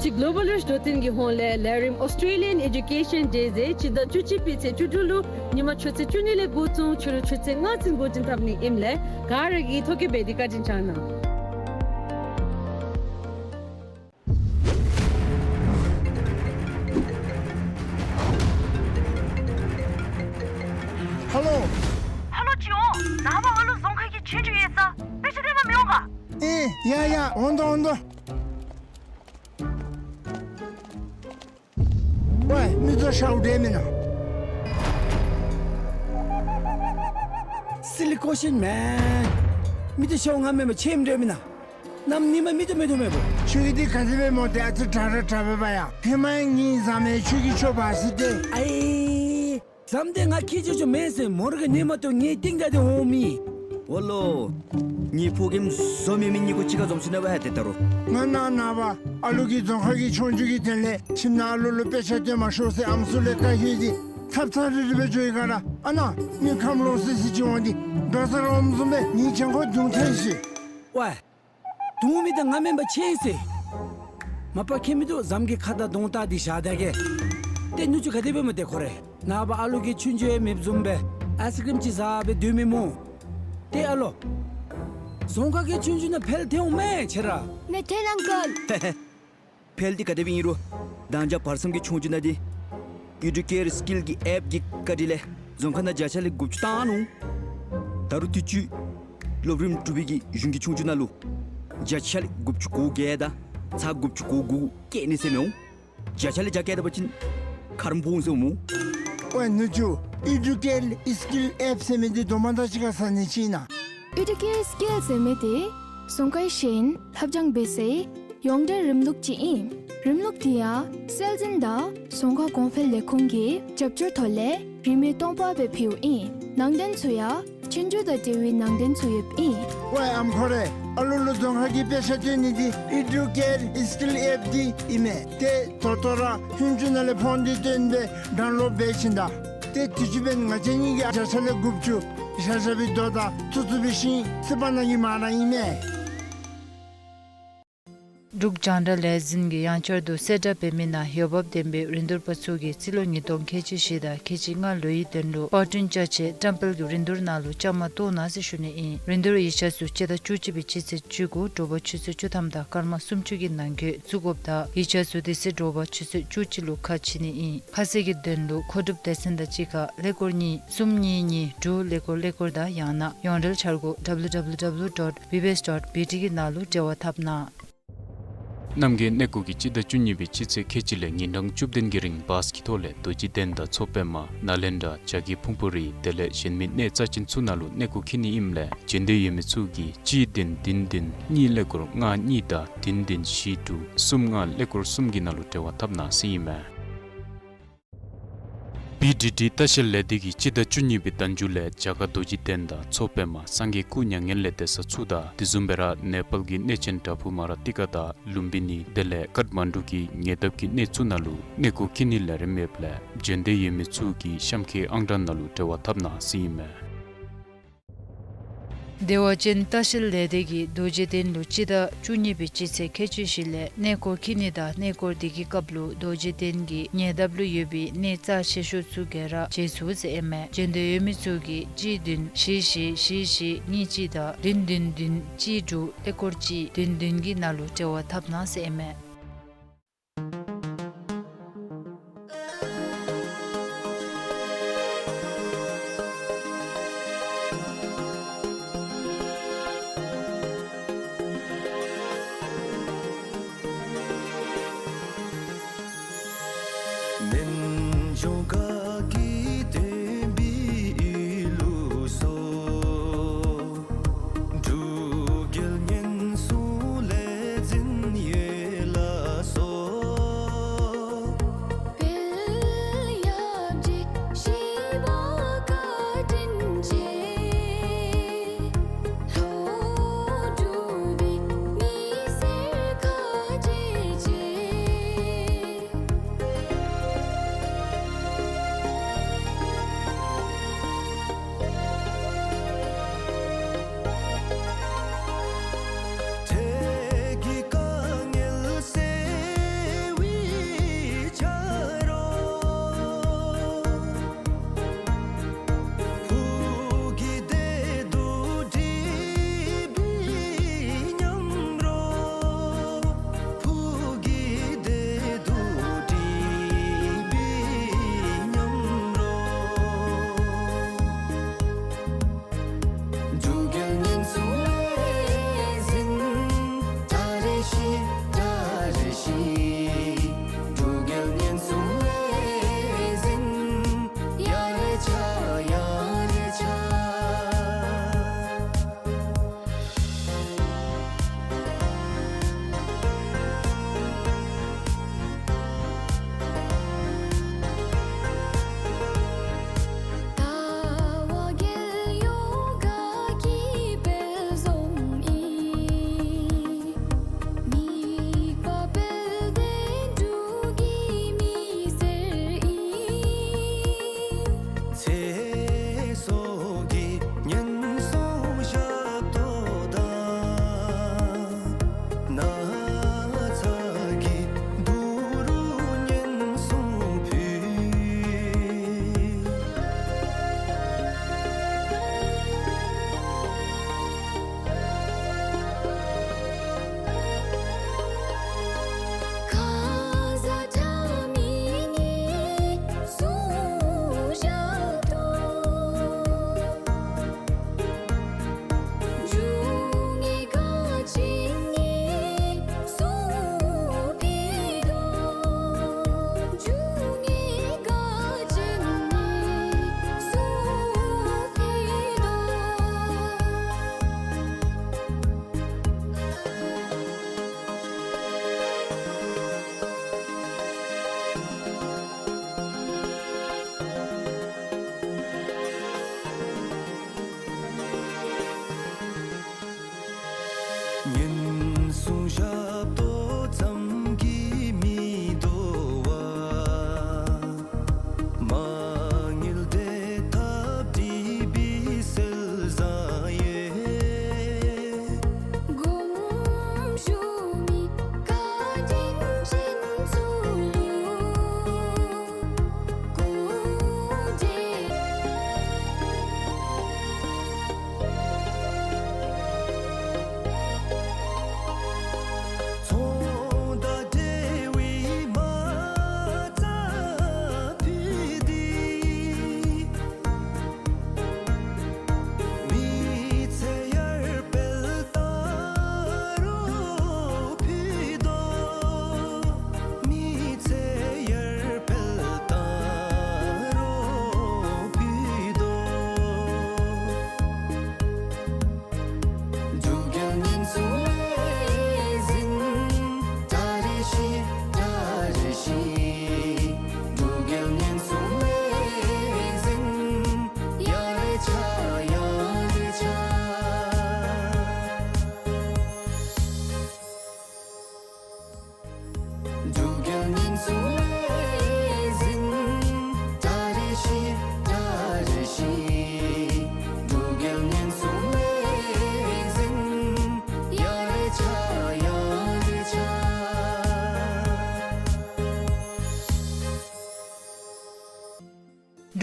ཅིག་གློ་བཱལ་རིཆ་འགྲོ་སྟོན་གྱི་ཧོངས་ལས་ལས་རིམ་ཨོསི་ཊྲེ་ལི་ཡཱན་ཨེ་ཌུ་ཀེ་ཤཱན་ཌེ་ཟེར་སྤྱི་ཟླ་བཅུ་གཅིག་པའི་ཚེས་བཅུ་དྲུག་ལུ་ཉིན་མ་ཆུ་ཚོད་བཅུ་གཉིས་ལས་འགོ་བཙུགས་ཕྱི་རུ་ཆུ་ཚོད་ལྔ་ཚུན་འགོ་འདྲེན་འཐབ་ནི་ཨིནམ་ལས་ག་ར་གིས་ཐོ་བཀོད་འབད་དེ་བཀའ་དྲིན་བསྐྱང་གནང་། ཧ་ལོ། ཧ་ལོ་ཅི་འོང་། ནངས་པ་ཨ་ལུ་རྫོང་ཁག་གི་ཆོས་རྒྱུགས་ཡོད་ས་དཔེ་ཆ་སྟོན་པར་མི་འོང་ག། ཨེ་ཡ་ཡ་འོང་དོ་འོང་དོ། ཝའེ་མིག་ཏོ་ཞཝ་འདྲ་མེན་ན། སི་ལི་ཀོ་ཤིན་མེན། མིག་ཏོ་ཞཝ་ང་མེན་པར་ཆེམ་འདྲ་མེན་ན། གནམ་ཉིན་མ་མིག་ཏོ་མིག་ཏོ་མེད་པོ། ཁྱོད་ཀྱིས་འདི་ག་དེ་སྦེ་སྨོ། ཏེ་ཨ་ཙི་དྲག་ར་དྲག་པས་པ་ཡ། ཧེ་མ་ཡང་ངེའི་བཟའ་མི་ཁྱོད་ཀྱིས་ཁྱོད་འབག་ཟེར་ཏེ། ཨའི། བཟའ་མི་འདི་ང་ཁྱེད་ཅོ་ཅོ་མེན་ཟེར་མོ་ར་གི་ནི་མ་གཏོགས་ངེའི་རྟིང་བདའ་སྟེ་འོང་མི། འོ་ལོ། ངེའི་ཕོ་རྒནམ་བཟོ་མེད་མི་གཉིས་ཀོ་གཅིག་ཁར་འཛོམས་ཅི་ན་བ་ཧ་ཏེ་ད་རུང་། ང་ནངས་པ་ཨ་ལུ་གིས་རྫོང་ཁ་གི་ཆོས་རྒྱུགས་ཀྱི་དོན་ལས་ཁྱིམ་ནང་ཨ་ལུ་ལུ་དཔེ་ཆ་སྟོན་མ་ཤོག་ཟེར་ཨམ་སྲུ་ལས་བཀའ་ཡོད་དེ་ཚབ་ཚབ་རི་རི་སྦེ་འགྱོ་ཡི་ག་ར། ཨ་ནཱ་མི་ཁམས་ལོག་སི་སི་ཅིག་འོང་སྟེ་འགྲོ་ས་ར་འོངམ་བཟུམ་སྦེ་ངེའི་གྱང་ཁར་རྡུང་ཐལ་ཤིག། ཝའེ། རྡུང་མི་འདི་ང་མེན་པར་ཆེ་ཟེར། མ་པ་ཁྱད་མིན་འདུག། བཟའ་མི་གི་ཁ་དང་གདོང་བལྟ་སྟེ་བཞག་ད་གེ། ཏེ་ནུ་གཅུང་ག་དེ་སྦེ་སྨོ་ཏེ་ཁོ་རེ། ནངས་པ་ཨ་ལུ་གིས་ཆོས་རྒྱུགས་ཡང་མེདཔ་བཟུམ་སྦེ་ཨའི་སི་ཀི་རིམ་ཅིག་བཟའ་སྦེ་སྡོད་མི་སྨོ། ཏེ་ཨ་ལོ། རྫོང་ཁ་གི་ཆོས་རྒྱུགས་ནང་འཕེལ་ཐལ་འོང་མས་ཁྱེད་ར། མེན་ཐལ་ཨང་ཀལ། ཧེ་ཧེ། འཕེལ་འདི་ག་དེ་སྦེ་ཨིན་རུང་། ད་ཅི་བར་མཚམས་ཀྱི་ཆོས་རྒྱུགས་ནང་འདི་ཨེ་ཌུ་ཀེར་སི་ཀིལ་གྱི་ཨེཔ་གི་བཀའ་དྲིན་ལས་རྫོང་ཁ་ནང་བརྒྱ་ཆ་ལས་དགུ་བཅུ་བཏང་ནུག། ད་རུང་དུས་ཅི་སློབ་རིམ་དྲུག་པའི་གི་གཞུང་གི་ཆོས་རྒྱུགས་ནང་ལུ་བརྒྱ་ཆ་ལས་དགུ་བཅུ་གོ་བརྒྱད་དང་ཚག་དགུ་བཅུ་གོ་དགུ་བཀལ་ནི་ཟེར་མི་འོང་། བརྒྱ་ཆ་ལས་བརྒྱ་བཀལ་ད་པ་ཅིན་ཁ་རམ་སྦོམ་ཟེར་འོང་སྨོ། ཝའེ་ནུ་གཅུང་། ཨེ་ཌུ་ཀེར་སི་ཀིལ་ཨེཔ་ཟེར་མི་འདི་དོ་མ་དང་གཅིག་ཁར་ཟ་ནི་ཅིག་ཨིན་ན། ཨེ་ཌུ་ཀེར་སི་ཀིལ་ཟེར་མི་འདི་རྫོང་ཁའི་ཤེས་ཡོན་ལྷབ་སྦྱང་འབད་སའི་ཡོངས་འབྲེལ་རིམ་ལུགས་ཅིག་ཨིན། རིམ་ལུགས་འདི་ཡང་སྲོལ་འཛིན་དང་རྫོང་ཁ་གོང་འཕེལ་ལས་ཁུངས་ཀྱི་རྒྱབ་སྐྱོར་ཐོག་ལས་རིན་མེད་སྟོང་པ་སྦེ་ཕུལཝ་ཨིན། ནང་དོན་ཚུ་ཡང་ཆོས་རྒྱུགས་དང་འབྲེལ་བའི་ནང་དོན་ཚུ་ཡོདཔ་ཨིན། ཝའེ་ཨམ་ཁོ་རེ། ཨ་ལུ་ལུ་རྫོང་ཁ་གི་དཔེ་ཆ་སྟོན་ནི་འདི་ཨེ་ཌུ་ཀེར་སི་ཀིལ་ཨེཔ་འདི་ཨིན་མས། ཏེ་ད་ལྟོ་ར་ཧིན་ཅུ་ནང་ལས་ཕོན་འདི་བཏོན་སྦེ་ཌའུན་ལོཌ་འབད་ཞིནམ་ད། ཏེ་དུས་ཅི་འབདན་ང་བཅས་གཉིས་ཀྱིས་བརྒྱ་ཆ་ལས་དགུ་བཅུ་བཞག་བཞག་པའི་རྡོ་དང་ཚུ་ཚུ་སྦེ་ཤིང་སི་པ་ནང་གི་མ་ར་ཨིན་མས། འབྲུག་རྒྱང་བསྒྲགས་ལས་འཛིན་གྱིས་ཡང་བསྐྱར་དུ་གསལ་བསྒྲགས་འབད་མི་ནང་འོས་འབབ་ལྡན་པའི་རིན་བསྡུར་པ་ཚུ་གིས་རྩིས་ལོ་ཉིས་སྟོང་ཁལ་གཅིག་བཞི་དང་ཁལ་གཅིག་ལྔ་ལོའི་དོན་ལུ་པར་སྐྲུན་རྐྱབ་ཆེད་བཀྲམ་སྤེལ་གྱི་རིན་བསྡུར་ནང་ལུ་བཅའ་མར་གཏོགས་གནང་ཟེར་ཞུ་ནི་ཨིན། རིན་བསྡུར་ཡིག་ཆ་ཚུ་སྤྱི་ཟླ་བཅུ་གཅིག་པའི་སྤྱི་ཚེས་བཅུ་དགུ་དྲོ་པ་ཆུ་ཚོད་བཅུ་ཐམ་དང་སྐར་མ་སུམ་ཅུ་གི་ནང་འཁོད་བཙུགས་དགོཔ་དང་ཡིག་ཆ་ཚུ་དེ་ཚེ་དྲོ་པ་ཆུ་ཚོད་བཅུ་གཅིག་ལུ་ཁ་ཕྱེ་ནི་ཨིན། ཁ་གསལ་གྱི་དོན་ལུ་མཁོ་སྒྲུབ་སྡེ་ཚན་དང་གཅིག་ཁར་ཀླད་ཀོར་གཉིས་གསུམ་གཉིས་གཉིས་དྲུག་ཀླད་ཀོར་ཀླད་ཀོར་དང་ཡང་ན་ཡོངས་འབྲེལ་འཆར་སྒོ་W W W dot B B S dot B T གི་ནང་ལུ་འབྲེལ་བ་འཐབ་གནང་། རྣམ་རྒྱལ་གནས་སྐོར་གྱིས་སྤྱི་ཟླ་བཅུ་གཉིས་པའི་སྤྱི་ཚེས་ཁལ་གཅིག་ལས་ཉིན་གྲངས་བཅུ་བདུན་གྱི་རིང་བཱས་ཀྱི་ཐོག་ལས་རྡོ་རྗེ་གདན་དང་མཚོ་པདྨ་ནཱ་ལེནྡྲ་བྱ་རྒོད་ཕུང་པོ་རི་དེ་ལས་གཞན་མི་གནས་རྩ་ཆེན་ཚུ་ནང་ལུ་གནས་སྐོར་འཁྱིད་ནི་ཨིནམ་ལས་འབྱོན་འདོད་ཡོད་མི་ཚུ་གིས་གཅིག་བདུན་བདུན་བདུན་གཉིས་ཀླད་ཀོར་ལྔ་གཉིས་དང་བདུན་བདུན་བཞི་དྲུག་གསུམ་ལྔ་ཀླད་ཀོར་གསུམ་གྱི་ནང་ལུ་འབྲེལ་བ་འཐབ་གནང་ཟེར་ཨིན་མས། བི་ཌི་ཌི་ལྟ་བཤལ་ལས་སྡེ་གིས་སྤྱི་ཟླ་བཅུ་གཉིས་པའི་ཟླ་མཇུག་ལས་རྒྱ་གར་རྡོ་རྗེ་གདན་དང་མཚོ་པདྨ་སངས་རྒྱས་སྐུ་མྱ་ངན་ལས་འདས་ས་ཚུ་དང་དེ་བཟུམ་སྦེ་ར་ནེ་པཱལ་གྱི་གནས་ཆེན་བྲག་ཕུག་མ་ར་ཏི་ཀ་དང་ལུམ་བི་ནི་དེ་ལས་ཀཏ་མན་ཌུ་གི་ཉེ་འདབས་ཀྱི་གནས་ཚུ་ནང་ལུ་གནས་སྐོར་འཁྱིད་ནི་ལས་རིམ་ཡོདཔ་ལས་འབྱོན་འདོད་ཡོད་མི་ཚུ་གིས་གཤམ་འཁོད་ཨང་གྲངས་ནང་ལུ་འབྲེལ་བ་འཐབ་གནང་ཟེར་ཨིན་མས། བདེ་བ་ཅན་ལྟ་བཤལ་ལས་སྡེ་གིས་རྡོ་རྗེ་གདན་ལུ་སྤྱི་ཟླ་བཅུ་གཉིས་པའི་སྤྱི་ཚེས་ཁལ་གཅིག་བཞི་ལས་གནས་སྐོར་འཁྱིད་ནི་དང་གནས་སྐོར་དེ་གི་སྐབས་ལུ་རྡོ་རྗེ་གདན་གྱི་ཉེ་འདབས་ལུ་ཡོད་པའི་གནས་རྩ་ཆེ་ཤོས་ཚུ་ག་ར་མཇལ་ཚུགས་ཟེར་ཨིན་མས། འབྱོན་འདོད་ཡོད་མི་ཚུ་གིས་གཅིག་བདུན་བཞི་བཞི་བཞི་བཞི་གཉིས་གཅིག་དང་བདུན་བདུན་བདུན་གཅིག་དྲུག་ཀླད་ཀོར་གཅིག་བདུན་བདུན་གྱི་ནང་ལུ་འབྲེལ་བ་འཐབ་གནང་ཟེར་ཨིན་མས།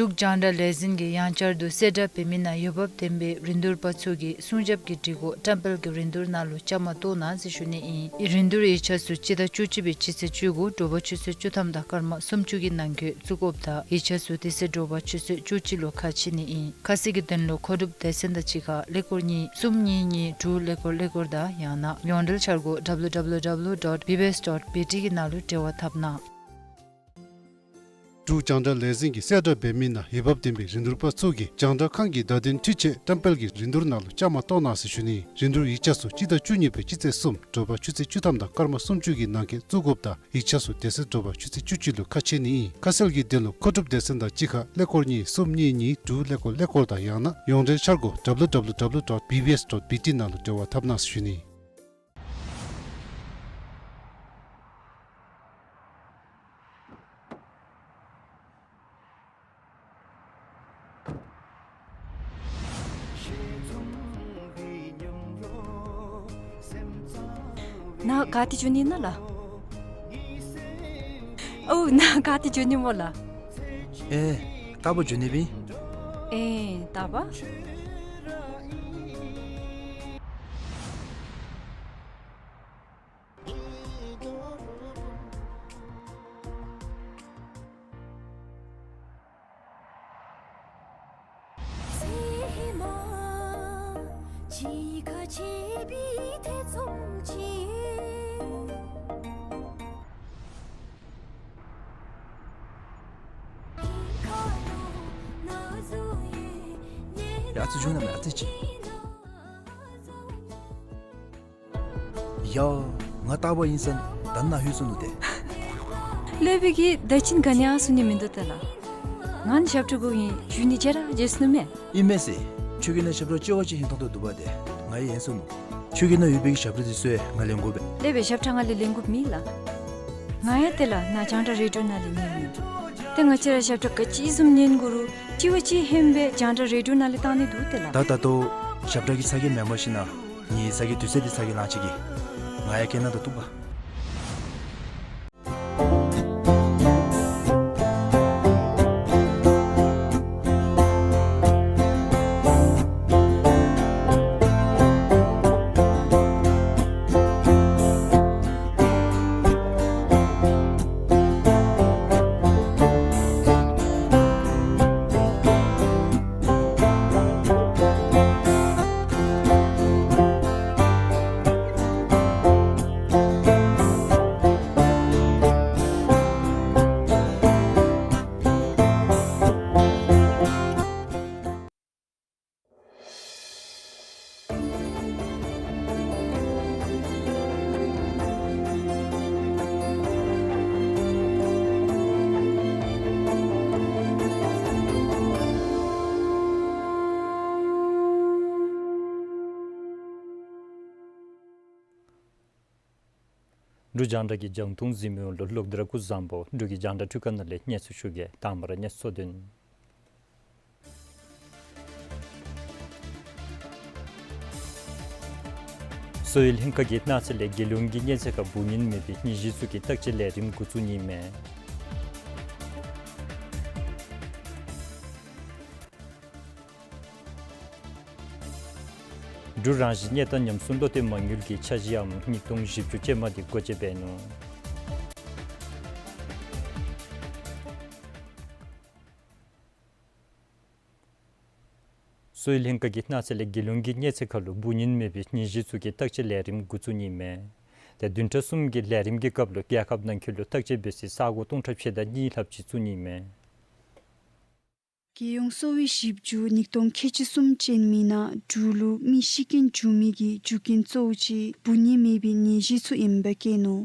འབྲུག་རྒྱང་བསྒྲགས་ལས་འཛིན་གྱིས་ཡང་བསྐྱར་དུ་གསལ་བསྒྲགས་འབད་མི་ནང་འོས་འབབ་ལྡན་པའི་རིན་བསྡུར་པ་ཚུ་གིས་སྲུང་སྐྱོབ་ཀྱི་སྒྲིག་གོ་བཀྲམ་སྤེལ་གྱི་རིན་བསྡུར་ནང་ལུ་བཅའ་མར་གཏོགས་གནང་ཟེར་ཞུ་ནི་ཨིན། རིན་བསྡུར་ཡིག་ཆ་ཚུ་སྤྱི་ཟླ་བཅུ་གཅིག་པའི་སྤྱི་ཚེས་བཅུ་དགུ་དྲོ་པ་ཆུ་ཚོད་བཅུ་ཐམ་དང་སྐར་མ་སུམ་ཅུ་གི་ནང་འཁོད་བཙུགས་དགོཔ་དང་ཡིག་ཆ་ཚུ་དེ་ཚེ་དྲོ་པ་ཆུ་ཚོད་བཅུ་གཅིག་ལུ་ཁ་ཕྱེ་ནི་ཨིན། ཁ་གསལ་གྱི་དོན་ལུ་མཁོ་སྒྲུབ་སྡེ་ཚན་དང་གཅིག་ཁར་ཀླད་ཀོར་གཉིས་གསུམ་གཉིས་གཉིས་དྲུག་ཀླད་ཀོར་ཀླད་ཀོར་དང་ཡང་ན་ཡོངས་འབྲེལ་འཆར་སྒོ་W W W dot B B S dot B T གི་ནང་ལུ་འབྲེལ་བ་འཐབ་གནང་། འབྲུག་རྒྱང་བསྒྲགས་ལས་འཛིན་གྱིས་གསལ་བསྒྲགས་འབད་མི་ནང་འོས་འབབ་ལྡན་པའི་རིན་བསྡུར་པ་ཚུ་གིས་རྒྱང་བསྒྲགས་ཁང་གི་བརྡ་དོན་འཕྲུལ་ཆས་བཀྲམ་སྤེལ་གྱི་རིན་བསྡུར་ནང་ལུ་བཅའ་མར་གཏོགས་གནང་ཟེར་ཞུ་ནི། རིན་བསྡུར་ཡིག་ཆ་ཚུ་སྤྱི་ཟླ་བཅུ་གཉིས་པའི་སྤྱི་ཚེས་གསུམ་དྲོ་པ་ཆུ་ཚོད་བཅུ་ཐམ་དང་སྐར་མ་སུམ་ཅུ་གི་ནང་འཁོད་བཙུགས་དགོཔ་དང་ཡིག་ཆ་ཚུ་དེ་ཚེ་དྲོ་པ་ཆུ་ཚོད་བཅུ་གཅིག་ལུ་ཁ་ཕྱེ་ནི་ཨིན། ཁ་གསལ་གྱི་དོན་ལུ་མཁོ་སྒྲུབ་སྡེ་ཚན་དང་གཅིག་ཁར་ཀླད་ཀོར་གཉིས་གསུམ་གཉིས་གཉིས་དྲུག་ཀླད་ཀོར་ཀླད་ཀོར་དང་ཡང་ན་ཡོངས་འབྲེལ་འཆར་སྒོ W W W dot B B S dot B T ནང་ལུ་འབྲེལ་བ་འཐབ་གནང་ཟེར་ཞུ་ནི། ནཱ་ག་ཏེ་འགྱོ་ནི་ཨིན་ན་ལགས། ཨོ་ནཱ་ག་ཏེ་འགྱོ་ནི་སྨོ་ལགས། ཨེ་རྟ་པ་འགྱོ་ནི་སྦེ། ཨེ་རྟ་པ། ཡ་ཙི་འགྱོ་ན་མེད་ཨ་ཙི་ཅིག། ཡ། ང་རྟ་པ་ཨིན་ས་ད་ནཱ་ལྷོད་སོ་ནུག་ཏེ། ལྷོད་པའི་གི་ད་ཅི་ག་ནི་ཡང་གསུང་ནི་མིན་འདུག་ཏེ་ལགས། ང་ནི་ཞབས་ཁྲ་གུ་ཨིན། འགྱོ་ནི་བྱེ་ར་བྱེ་སོ་ནུག་མས། ཨིན་མས་ཟེར། ཁྱོད་ཀྱི་ནང་ཞབས་ཁྲ་ཅོག་ཅིག་ཧིང་ཐང་དོ་འདུག་པ་ཏེ། ང་ཡང་ཡེངས་སོ་ནུག། ཁྱོད་ཀྱི་ནང་ཡོད་པའི་གི་ཞབས་ཁྲ་འདི་ཚུ་ང་ལེན་དགོ་པས། ལྷོད་པའི་ཞབས་ཁྲ་ང་ལས་ལེན་དགོཔ་མེད་ལགས། ང་ཡང་ཏེ་ལགས་ནཱ་རྒྱང་བསྒྲགས་རེ་ཌི་ཡོ་ནང་ལས་ཉན་ནི། ཏེ་ང་བཅས་ར་ཞབས་ཁྲ་ག་ཅི་བཟུམ་ཉན་དགོ་རུང་གཅིག་བ་གཅིག་ཧན་སྦེ་རྒྱང་བསྒྲགས་རེ་ཌི་ཡོ་ནང་ལས་བཏང་ནི་འདུག་ཏེ་ལགས། ད་ད་ལྟོ་ཞབས་ཁྲ་གི་ཚ་གྱང་མེན་པར་ཞིན་ན་ངེའི་ཚ་གྱང་དུས་ཚོད་འདི་ཚ་གྱང་ལང་ཅི་གི། ང་ཡང་སྐད་ནང་དུ་གཏུགས་པ། འབྲུག་རྒྱང་བསྒྲགས་ཀྱི་རྒྱང་མཐོང་གཟིགས་མི་ཡོངས་ལུ་ལོག་སྟེ་ར་སྐུ་གཟུགས་བཟང་པོ། འབྲུག་གི་རྒྱང་བསྒྲགས་འཕྲུལ་ཁང་ནང་ལས་སྙན་ཞུ་ཞུ་གེ། དང་པ་ར་སྙན་ཞུ་དོན། གསོ་བའི་ལྷན་ཁག་གིས་གནངས་ཚེ་ལས་རྒྱལ་ཡོངས་ཀྱི་གཉན་ཚད་ཁར་འབུ་ཉེན་མེད་པའི་ནད་གཞི་ཚུ་གི་བརྟག་དཔྱད་ལས་རིམ་འགོ་བཙུགས་ནི་མས། འབྲུག་རང་བཞིན་གནས་སྟངས་ཉམས་སྲུང་བློ་གཏད་མ་དངུལ་གྱི་འཆར་གཞིའམ་ཉིས་སྟོང་བཞི་བཅུ་ཅན་མ་འདི་སྒོ་འབྱེད་འབད་ནུག། གསོ་བའི་ལྷན་ཁག་གིས་གནངས་ཚེ་ལས་རྒྱལ་ཡོངས་ཀྱི་གཉན་ཚད་ཁར་ལུ་འབུ་ཉེན་མེད་པའི་ནད་གཞི་ཚུ་གི་བརྟག་དཔྱད་ལས་རིམ་འགོ་བཙུགས་ནི་མས། ཏེ་བདུན་ཕྲག་གསུམ་གྱི་ལས་རིམ་གྱི་སྐབས་ལུ་རྒྱལ་ཁབ་ནང་འཁོད་ལུ་བརྟག་དཔྱད་འབད་སའི་ས་གོ་སྟོང་ཕྲག་ཕྱེད་དང་གཉིས་ལྷགཔ་ཅིག་བཙུགས་ནི་མས། རྒྱལ་ཡོངས་གསོ་བའི་ཞིབ་འཇུག་ཉིས་སྟོང་ཁལ་གཅིག་གསུམ་ཅན་མའི་ནང་འབྲུག་ལུ་མི་ཤི་རྐྱེན་བྱུང་མི་གི་རྒྱུ་རྐྱེན་གཙོ་བོ་ཅིག་འབུ་ཉེན་མེད་པའི་ནད་གཞི་ཚུ་ཨིནམ་སྦེ་བཀོད་ནུག།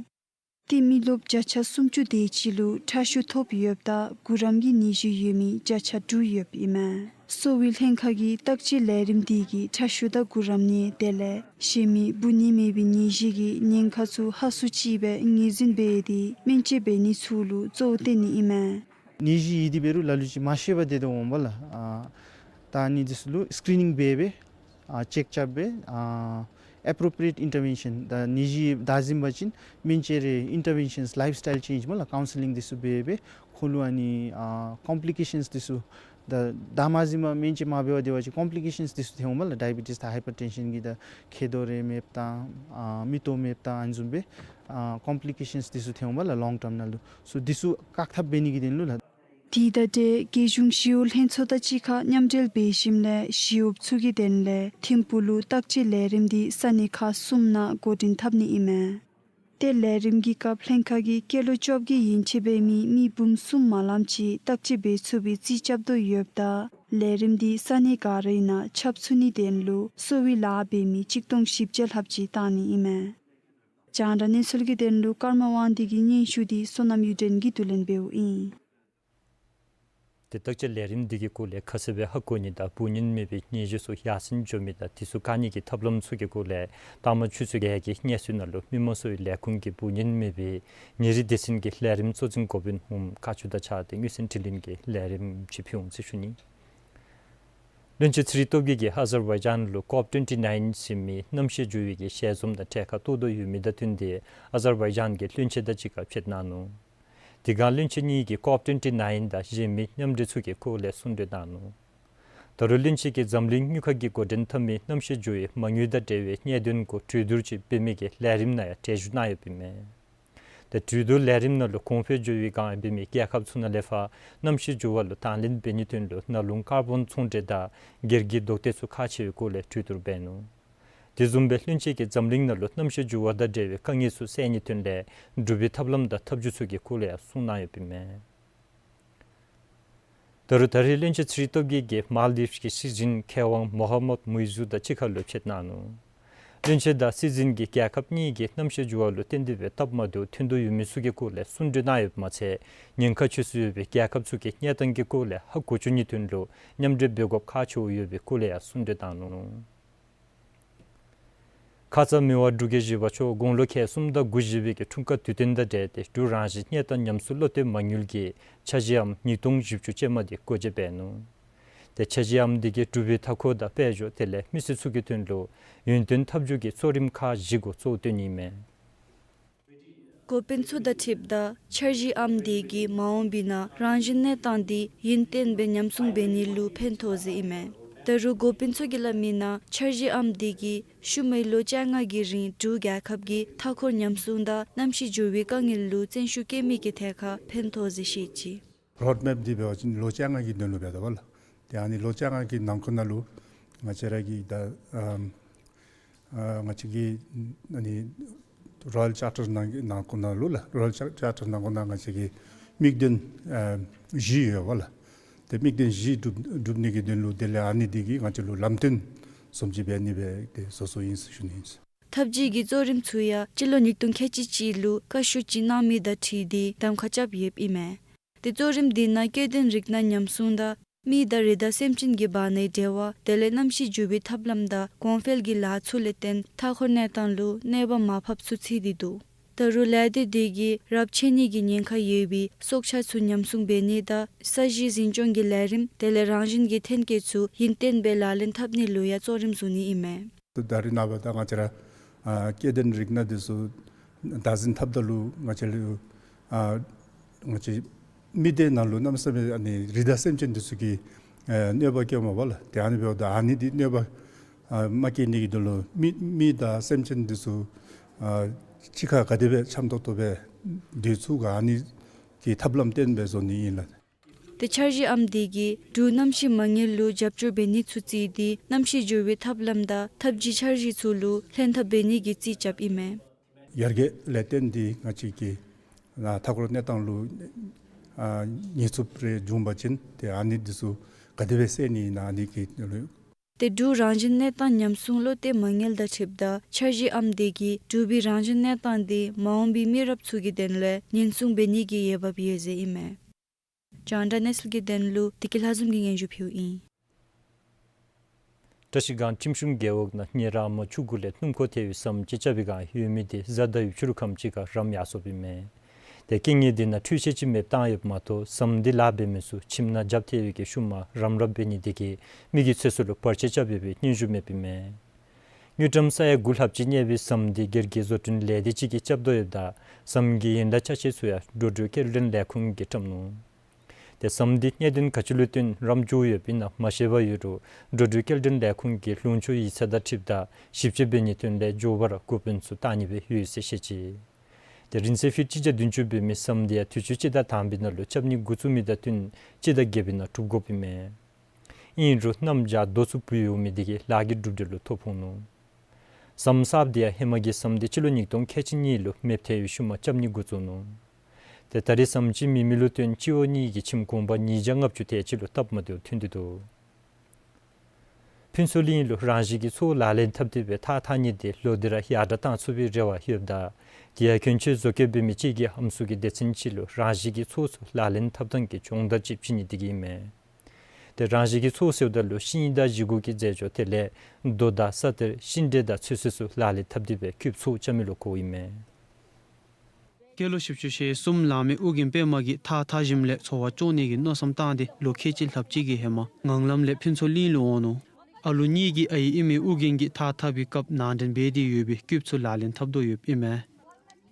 ཏེ་མི་རློབས་བརྒྱ་ཆ་སུམ་ཅུ་དེ་ཅིག་ལུ་ཁྲག་ཤུགས་ཐོབ་ཡོདཔ་ད་གུ་རམ་གྱི་ནད་གཞི་ཡོད་མི་བརྒྱ་ཆ་དྲུག་ཡོདཔ་ཨིན་མས། གསོ་བའི་ལྷན་ཁག་གི་བརྟག་དཔྱད་ལས་རིམ་འདི་གིས་ཁྲག་ཤུགས་དང་གུ་རམ་ནད་དེ་ལས་གཞན་མི་འབུ་ཉེན་མེད་པའི་ནད་གཞི་གི་ཉེན་ཁ་ཚུ་ཧ་སུ་ཅིག་སྦེ་ངོས་འཛིན་འབད་དེ་སྨན་བཅོས་འབད་ནི་ཚུ་ལུ་གཙོ་བོ་བཏོན་ནི་ཨིན་མས། ནད་གཞི་ཡོད་དེ་འབད་རུང་ལ་ལུ་ཅིག་མ་ཤེས་པར་སྡོད་དོ་འོང་པ་ལགས། ཨ་ད་ཨ་ནི་འདི་ཚུ་ལུ་སི་ཀི་རི་ནིང་འབད་སྦེ་ཨ་ཅེཀ་རྐྱབ་སྦེ་ཨ་ appropriate intervention ད་ནད་གཞི་ད་ཟིན་པ་ཅིན་སྨན་བཅོས་རེ་interventions, lifestyle change མ་ལ་counselling འདི་ཚུ་འབད་སྦེ་ཁོང་ལུ་ཨ་ནི་ཨ་complications འདི་ཚུ་ད་ད་མ་ཟིན་པར་སྨན་བཅོས་མ་འབད་བར་སྡོད་པ་ཅིན་complications འདི་ཚུ་ཐོན་འོང་མ་ལ། diabetes དང་hypertension གི་ད་མཁལ་རྡོག་རེ་མེདཔ་དང་ཨ་མིག་ཏོ་མེདཔ་དང་ཨ་ནི་བཟུམ་སྦེ་ཨ་complications འདི་ཚུ་ཐོན་འོང་མ་ལ་long term ནང་ལུ། སོ་འདི་ཚུ་བཀག་ཐབས་འབད་ནི་གི་དོན་ལུ་ལགས། དེ་དང་འབྲེལ་རྒྱལ་གཞུང་ཞི་གཡོག་ལྷན་ཚོགས་དང་གཅིག་ཁར་མཉམ་འབྲེལ་འབད་ཞིནམ་ལས་ཞི་གཡོགཔ་ཚུ་གི་དོན་ལས་ཐིམ་ཕུག་ལུ་བརྟག་དཔྱད་ལས་རིམ་འདི་ས་གནས་ཁག་གསུམ་ནང་འགོ་འདྲེན་འཐབ་ནི་ཨིན་མས། ཏེ་ལས་རིམ་གྱི་སྐབས་ལྷན་ཁག་གིས་སྐྱེས་ལོ་བཅོ་བརྒྱད་ཡན་ཆད་འབད་མི་མི་འབུམ་གསུམ་མ་ལངམ་ཅིག་བརྟག་དཔྱད་འབད་ཚུགས་པའི་རྩིས་རྐྱབ་དོ་ཡོདཔ་ད་ལས་རིམ་འདི་ས་གནས་ག་རའི་ནང་ཁྱབ་ཚུགས་ནིའི་དོན་ལུ་གསོ་བའི་ལཱ་འབད་མི་གཅིག་སྟོང་བཞི་བརྒྱ་ལྷགཔ་ཅིག་བཏང་ནི་ཨིན་མས། རྒྱང་བསྒྲགས་གནས་ཚུལ་གྱི་དོན་ལུ་ཀརྨ་དབང་འདུས་ཀྱི་སྙན་ཞུ་འདི་བསོད་ནམས་གཡུ་སྒྲོན་གྱིས་བསྡུ་ལེན་འབདཝ་ཨིན། ཏེ་བརྟག་དཔྱད་ལས་རིམ་འདི་གི་སྐོར་ལས་ཁ་གསལ་སྦེ་ཧ་གོ་ནི་དང་བུ་གཉེན་མེད་པའི་ནད་གཞི་ཚུ་ཡར་སེང་འགྱོ་མི་དང་དེ་ཚུ་བཀག་ནི་གི་ཐབས་ལམ་ཚུ་གི་སྐོར་ལས་ད་མ་ཆུ་ཚོད་བརྒྱད་ཀྱི་གནས་ཚུལ་ནང་ལུ་མི་དམངས་གསོ་བའི་ལས་ཁུངས་ཀྱི་བུ་གཉེན་མེད་པའི་ཉིན་རེའི་སྡེ་ཚན་གྱི་ལས་རིམ་གཙོ་འཛིན་འགོ་དཔོན་ཧཱུྃ་བཀའ་བརྒྱུད་དང་བཅས་ཏེ་དངོས་གསལ་དྲི་ལན་གྱི་ལས་རིམ་ཅིག་ཕུལ་འོང་ཟེར་ཞུ་ནི། བློན་ཆེན་ཚེ་རིང་སྟོབས་རྒྱས་ཀྱིས་ཨ་ཛར་བའི་ཇཱན་ལུ་ཀོབ་ཊུན་ཊི་ནའིན་ཟེར་མི་གནམ་གཤིས་འགྱུར་བའི་གི་ཞལ་འཛོམས་དང་གྲལ་ཁར་གཏོགས་དོ་ཡོད་མི་དང་བསྟུན་ཏེ་ཨ་ཛར་བའི་ཇཱན་གྱི་བློན་ཆེན་དང་གཅིག་ཁར་ཕྱད་གནང་ནུག། དེ་སྒང་བློན་ཆེན་གཉིས་ཀྱིས་ཀོབ་ཊུན་ཊི་ནའིན་དང་གཞན་མི་མཉམ་འབྲེལ་ཚུ་གི་སྐོར་ལས་གསུང་གྲོས་གནང་ནུག། ད་རུང་བློན་ཆེན་གྱིས་འཛམ་གླིང་དངུལ་ཁང་གིས་འགོ་འདྲེན་འཐབ་མི་གནམ་གཤིས་འགྱུར་བའི་མ་དངུལ་དང་འབྲེལ་བའི་གནད་དོན་གུ་གྲོས་བསྡུར་ཅིག་འབད་མི་གི་ལས་རིམ་ནང་ཡང་གྲལ་བཞུགས་གནང་ཡོདཔ་ཨིན་མས། ཏེ་གྲོས་བསྡུར་ལས་རིམ་ནང་ལུ་གོང་འཕེལ་འགྱུར་བའི་སྒང་འབད་མི་རྒྱལ་ཁབ་ཚུ་ནང་ལས་ཕར་གནམ་གཤིས་འགྱུར་བ་ལུ་དང་ལེན་འབད་ནིའི་དོན་ལུ་ནཱ་ལུང་ཀར་བཱོན་ཚོང་འབྲེལ་དང་སྒེར་གྱི་ལྡོག་ཐེབས་ཚུ་ཁག་ཆེ་བའི་སྐོར་ལས་གྲོས་བསྡུར་འབད་ནུག། དེ་བཟུམ་སྦེ་བློན་ཆེན་གྱིས་འཛམ་གླིང་ནང་ལུ་གནམ་གཤིས་འགྱུར་བ་དང་འབྲེལ་བའི་དཀའ་ངལ་ཚུ་སེལ་ནིའི་དོན་ལས་འབྲུག་པའི་ཐབས་ལམ་དང་ཐབས་བྱུས་ཚུ་གི་སྐོར་ལས་ཡང་གསུང་གནང་ཡོདཔ་ཨིན་མས། ད་རུང་ད་རེས་བློན་ཆེན་ཚེ་རིང་སྟོབས་རྒྱས་ཀྱིས་མཱལ་དིབ་ཀྱི་སྲིད་འཛིན་མཁས་དབང་མོ་ཧམ་མད་མུ་ཨིཟ་དང་གཅིག་ཁར་ལུ་ཕྱད་གནང་ནུག། བློན་ཆེན་དང་སྲིད་འཛིན་གྱིས་རྒྱལ་ཁབ་གཉིས་ཀྱིས་གནམ་གཤིས་འགྱུར་བ་ལུ་བརྟེན་ཏེ་སྦེ་སྟབས་མ་བདེཝ་ཐོན་དོ་ཡོད་མི་ཚུ་གི་སྐོར་ལས་གསུང་གྲོས་གནང་ཡོདཔ་མ་ཚད་ཉེན་ཁ་ཆེ་སུ་ཡོད་པའི་རྒྱལ་ཁབ་ཚུ་གི་གནས་སྟངས་ཀྱི་སྐོར་ལས་ཧ་གོ་བཅུག་ནིའི་དོན་ལུ་མཉམ་འབྲེལ་འབད་དགོཔ་ཁག་ཆེཝ་ཡོད་པའི་སྐོར་ལས་ཡང་གསུང་གྲོས་གནང་ནུག། ཁ་ཙ་མི་དབང་འབྲུག་རྒྱལ་བཞི་པ་མཆོག་དགུང་ལོ་ཁལ་གསུམ་དང་དགུ་བཞེས་པའི་གི་འཁྲུངས་སྐར་དུས་སྟོན་དང་འབྲེལ་ཏེ་འབྲུག་རང་བཞིན་གནས་སྟངས་ཉམས་གསོ་བློ་གཏད་མ་དངུལ་གྱིས་འཆར་གཞིའམ་ཉིས་སྟོང་བཞི་བཅུ་ཅན་མ་འདི་སྒོ་འབྱེད་འབད་ནུག། ཏེ་འཆར་གཞིའམ་འདི་གིས་འབྲུག་པའི་མཐའ་འཁོར་དང་དཔལ་འབྱོར་དེ་ལས་མི་སེར་ཚུ་གི་དོན་ལུ་ཡུན་བརྟན་འཐབ་འཇུག་གི་གཙོ་རིམ་ཁག་བཞི་གུ་གཙོ་བོ་བཏོན་ནི་ཨིན་མས། འགོ་དཔོན་ཚུ་དང་འཁྲིལཝ་ད་འཆར་གཞིའམ་འདི་གིས་མ་འོངས་པའི་ནང་རང་བཞིན་གནས་སྟངས་འདི་ཡུན་བརྟན་སྦེ་ཉམས་སྲུང་འབད་ནི་ལུ་ཕན་ཐོགས་ཟེར་ཨིན་མས། ད་རུང་འགོ་དཔོན་ཚུ་གིས་སླབ་མིའི་ནང་འཆར་གཞིའམ་འདི་གིས་ཤུལ་མའི་ལོ་བཅོ་ལྔ་གི་རིང་འབྲུག་རྒྱལ་ཁབ་ཀྱི་མཐའ་འཁོར་ཉམས་སྲུང་དང་གནམ་གཤིས་འགྱུར་བའི་དཀའ་ངལ་ལུ་བརྩོན་ཤུགས་བསྐྱེད་མི་གི་ཐད་ཁར་ཕན་ཐོགས་ཟེར་བཤད་ཅི། རོཌ་མེཔ་འདི་འབད་བ་ཅིན་ལོ་བཅོ་ལྔ་གི་དོན་ལུ་འབད་དོ་བ་ལགས། ཏེ་ཨ་ནི་ལོ་བཅོ་ལྔ་གི་ནང་འཁོད་ནང་ལུ་ང་བཅས་ར་གི་ད་ཨམ་ཨ་ང་བཅས་ཀྱི་ཨ་ནི་རོ་ཡལ་ཅར་ཊར་ནང་གི་ནང་འཁོད་ནང་ལུ་ལགས། རོ་ཡལ་ཅར་ཅར་ཊར་ནང་འཁོད་ནང་ང་བཅས་ཀྱི་དམིགས་དོན་ཨ་བཞི་ཡོད་པ་ལགས། ཏེ་དམིགས་དོན་བཞི་སྒྲུབ་སྒྲུབ་ནི་གི་དོན་ལུ་དེ་ལས་ཨ་ནི་འདི་གིས་ང་བཅས་ལུ་ལམ་སྟོན་བཟུམ་ཅིག་འབད་ནི་སྦེ་ཏེ་བཟོ་བཟོཝ་ཨིན་ཟེར་ཞུ་ནི་ཨིན། འཐབ་ཇུས་ཀྱི་གཙོ་རིམ་ཚུ་ཡང་སྤྱི་ལོ་ཉིས་སྟོང་ཁལ་གཅིག་གཅིག་ལུ་བཀའ་ཤོག་ཅིག་གནང་མི་དང་འཁྲིལ་ཏེ་གདམ་ཁ་རྐྱབ་ཡོདཔ་ཨིན་མས། ཏེ་གཙོ་རིམ་འདི་ནང་སྐྱེ་ལྡན་རིགས་སྣ་ཉམས་སྲུང་དང་མི་དང་རི་དྭགས་སེམས་ཅན་གྱི་བར་ནའི་འབྲེལ་བ་དེ་ལས་གནམ་གཤིས་འགྱུར་བའི་ཐབས་ལམ་དང་གོང་འཕེལ་གྱི་ལཱ་ཚུ་ལས་བརྟེན་མཐའ་འཁོར་གནས་སྟངས་ལུ་གནོད་པ་མར་ཕབ་ཚུ་ཚུད་དེ་འདུག། ད་རུང་ལས་སྡེ་འདི་གིས་རབས་ཆད་ནི་གི་ཉེན་ཁ་ཡོད་པའི་སྲོག་ཆགས་ཚུ་ཉམས་སྲུང་འབད་ནི་དང་ས་གཞི་འཛིན་སྐྱོང་གི་ལས་རིམ་དེ་ལས་རང་བཞིན་གྱི་ཐོན་སྐྱེད་ཚུ་ཡུན་བརྟན་སྦེ་ལག་ལེན་འཐབ་ནི་ལུ་ཡང་གཙོ་རིམ་བཟུང་ནི་ཨིན་མས། ད་རེས་ནངས་པ་ད་ང་བཅས་ར་ཨ་སྐྱེ་ལྡན་རིགས་སྣ་འདི་ཚུ་བདག་འཛིན་འཐབ་ད་ལུ་ང་བཅས་ལུ་ཨ་ང་བཅས་མི་སྡེ་ནང་ལུ་གནམ་མེད་ས་མེད་ཨ་ནི་རི་དྭགས་སེམས་ཅན་འདི་ཚུ་གིས་ཨ་གནོད་པ་བཀལཝ་མས་པ་ལགས། ཏེ་ཨ་ནི་འབདཝ་ད་ཨ་ནི་འདི་གནོད་པ་ཨ་མ་བཀལ་ནི་གི་དོན་ལུ་མི་མི་དང་སེམས་ཅན་འདི་ཚུ་ཨ་གཅིག་ཁར་ག་དེ་སྦེ་འཆམ་ཏོག་ཏོ་སྦེ་སྡོད་ཚུགས་ག་ཨ་ནི་གི་ཐབས་ལམ་བཏོན་སྦེ་བཟོ་ནི་ཨིན་ལགས། ཏེ་འཆར་གཞིའམ་འདི་གིས་འབྲུག་གནམ་གཤིས་མ་དངུལ་ལུ་རྒྱབ་སྐྱོར་འབད་ནི་ཚུ་བརྩིས་ཏེ་གནམ་གཤིས་འགྱུར་བའི་ཐབས་ལམ་དང་འཐབ་ཇུས་འཆར་གཞི་ཚུ་ལུ་ལྷན་ཐབས་འབད་ནི་གི་རྩིས་རྐྱབ་ཨིན་མས། ཡར་རྒྱས་ལས་བརྟེན་ཏེ་ང་བཅས་ཀྱི་ཨ་མཐའ་འཁོར་གནས་སྟངས་ལུ་ཨ་ཉེན་ཚབས་རེ་བྱུང་པ་ཅིན་ཏེ་ཨ་ནི་འདི་ཚུ་ག་དེ་སྦེ་སེལ་ནི་ཨིན་ན་ཨ་ནི་གི་ལུ། ཏེ་འབྲུག་རང་བཞིན་གནས་སྟངས་ཉམས་སྲུང་བློ་གཏད་མ་དངུལ་དང་འཁྲིལཝ་ད་འཆར་གཞིའམ་འདི་གིས་འབྲུག་པའི་རང་བཞིན་གནས་སྟངས་འདི་མ་འོངས་པའི་མི་རབས་ཚུ་གི་དོན་ལས་ཉེན་སྲུང་འབད་ནི་གི་འོས་འབབ་ཡོད་ཟེར་ཨིན་མས། རྒྱང་བསྒྲགས་གནས་ཚུལ་གྱི་དོན་ལུ་བདེ་སྐྱིད་ལྷ་འཛོམས་ཀྱིས་སྙན་ཞུ་ཕུལཝ་ཨིན། བཀྲིས་སྒང་ཁྲིམས་གཞུང་རྒེད་འོག་ནང་ཉེ་རང་མ་ཆུ་གུ་ལས་སྣུམ་འཁོར་ཐལ་བའི་ཟམ་ཅིག་རྐྱབ་པའི་སྒང་ཡོད་མི་དེ་གཟའ་ཟླ་བའི་ཕྱི་རུ་ཁམས་ཅིག་ཁར་རམ་ཡར་སོཔ་ཨིན་མས། ཏེ་རྐྱེན་ངན་དེ་ནང་འཕྲུལ་ཆས་ཅིག་མེདཔ་བཏང་ཡོདཔ་མ་གཏོགས་ཟམ་དེ་ལཱ་འབད་མི་ཚུ་ཁྱིམ་ནང་རྒྱབ་ཐལ་བའི་གི་ཤུལ་མ་རམ་རམ་འབད་ནི་དེ་གིས་མི་གི་ཚེ་སྲོག་ལུ་བར་ཆད་རྐྱབ་ཡོད་པའི་སྙན་ཞུ་མེདཔ་ཨིན་མས། དངུལ་ཀྲམ་ས་ཡ་དགུ་ལྷགཔ་ཅིག་གནས་པའི་ཟམ་དེ་སྒེར་གྱི་བཟོ་སྐྲུན་ལས་སྡེ་ཅིག་གིས་རྐྱབ་དོ་ཡོདཔ་ད་ཟམ་གྱི་ཡན་ལག་ཆ་ཤས་ཚུ་ཡང་འགྲོ་འགྲུལ་སྐྱེལ་འདྲེན་ལས་ཁུངས་ཀྱིས་བཀྲམ་ནུག། ཏེ་ཟམ་འདི་གནད་དོན་ག་ཅི་ལུ་བརྟེན་རམ་འགྱོ་ཡོདཔ་ཨིན་ན་མ་ཤེས་པར་ཡོད་རུང་འགྲོ་འགྲུལ་སྐྱེལ་འདྲེན་ལས་ཁུངས་ཀྱིས་ལུང་ཕྱོགས་ཡིག་ཚང་དང་འཁྲིལཝ་ད་ཞིབ་དཔྱད་འབད་ནིའི་དོན་ལས་མགྱོགས་པར་འགོ་དཔོན་ཚུ་བཏང་ནི་སྦེ་ཡོད་ཟེར་བཤད་ཅི། ཏེ་རིང་ཚད་ཕིཊ་གཅིག་བརྒྱ་བདུན་ཅུ་འབད་མི་ཟམ་དེ་ཡང་དུས་ཅི་སྤྱི་ཟླ་དང་པའི་ནང་ལུ་རྐྱབ་ནི་འགོ་བཙུགས་མི་དང་བསྟུན་སྤྱི་ཟླ་བརྒྱད་པའི་ནང་གྲུབ་དགོཔ་ཨིན་མས། ཨིན་རུང་གནམ་བྱཱར་རྡོ་ཚུ་འབུ་འོང་མི་དེ་གིས་ལཱ་གི་གྲུབ་འབྲས་ལུ་ཐོ་ཕོག་ནུག། ཟམ་གསརཔ་དེ་ཡང་ཧེ་མ་གི་ཟམ་དེ་སྤྱི་ལོ་ཉིས་སྟོང་ཁལ་གཅིག་གཉིས་ལུ་མེདཔ་ཐལ་བའི་ཤུལ་མ་རྐྱབ་ནི་འགོ་བཙུགས་ནུག། ཏེ་ད་རེས་ཟམ་ཅིག་མེད་མི་ལུ་བརྟེན་སྤྱི་འོག་གཉིས་ཀྱི་ཁྱིམ་གུང་པ་ཉིས་བརྒྱ་ལྔ་བཅུ་དེ་ཅིག་ལུ་སྟབས་མ་བདེཝ་ཐོན་ཏེ་འདུག། ཕུན་ཚོགས་གླིང་ལུ་རང་བཞིན་གྱི་མཚོ་ལག་ལེན་འཐབ་སྟེ་སྦེ་ཐགས་འཐག་ནི་དེ་ལོག་སྟེ་ར་ཡར་དྲགས་བཏང་ཚུགས་པའི་རེ་བ་ཡོདཔ་ད་དེ་ཡང་གྱོན་ཆས་བཟོ་བཀོད་འབད་མི་ཅིག་གིས་ཨམ་སྲུ་གི་སྡེ་ཚན་ཅིག་ལུ་རང་བཞིན་གྱི་མཚོ་ཚུ་ལག་ལེན་འཐབ་ཐངས་ཀྱི་སྦྱོང་བརྡར་ཅིག་བྱིན་ནི་དེ་གིས་ཨིན་མས། ཏེ་རང་བཞིན་གྱི་མཚོ་ཟེརཝ་ད་ལུ་ཤིང་དང་བཞེས་སྒོ་གི་རྫས་སྦྱོར་དེ་ལས་རྡོ་དང་ས་གཏེར་ཤིང་འབྲས་དང་ཚོད་བསྲེ་ཚུ་ལག་ལེན་འཐབ་སྟེ་སྦེ་འཁྱུདཔ་མཚོ་རྐྱབ་མི་ལུ་གོཝ་ཨིན་མས། སྐྱེས་ལོ་བཞི་བཅུ་ཞེ་གསུམ་ལང་མི་ཨོ་རྒྱན་པདྨ་གིས་ཐགས་འཐག་ཞིནམ་ལས་འཚོ་བ་སྐྱོང་ནི་གི་མནོ་བསམ་བཏང་སྟེ་ལོ་ཁལ་གཅིག་ལྷགཔ་ཅིག་གི་ཧེ་མ་ངང་ལམ་ལས་ཕུན་ཚོགས་གླིང་ལུ་འོང་ནུག། ཨ་ལུ་གཉིས་ཀྱི་ཨའི་ཨིན་མི་ཨོ་རྒྱན་གྱིས་ཐགས་འཐག་པའི་སྐབས་ནང་འདྲེན་འབད་དེ་ཡོད་པའི་འཁྱུདཔ་མཚོ་ལག་ལེན་འཐབ་དོ་ཡོདཔ་ཨིན་མས།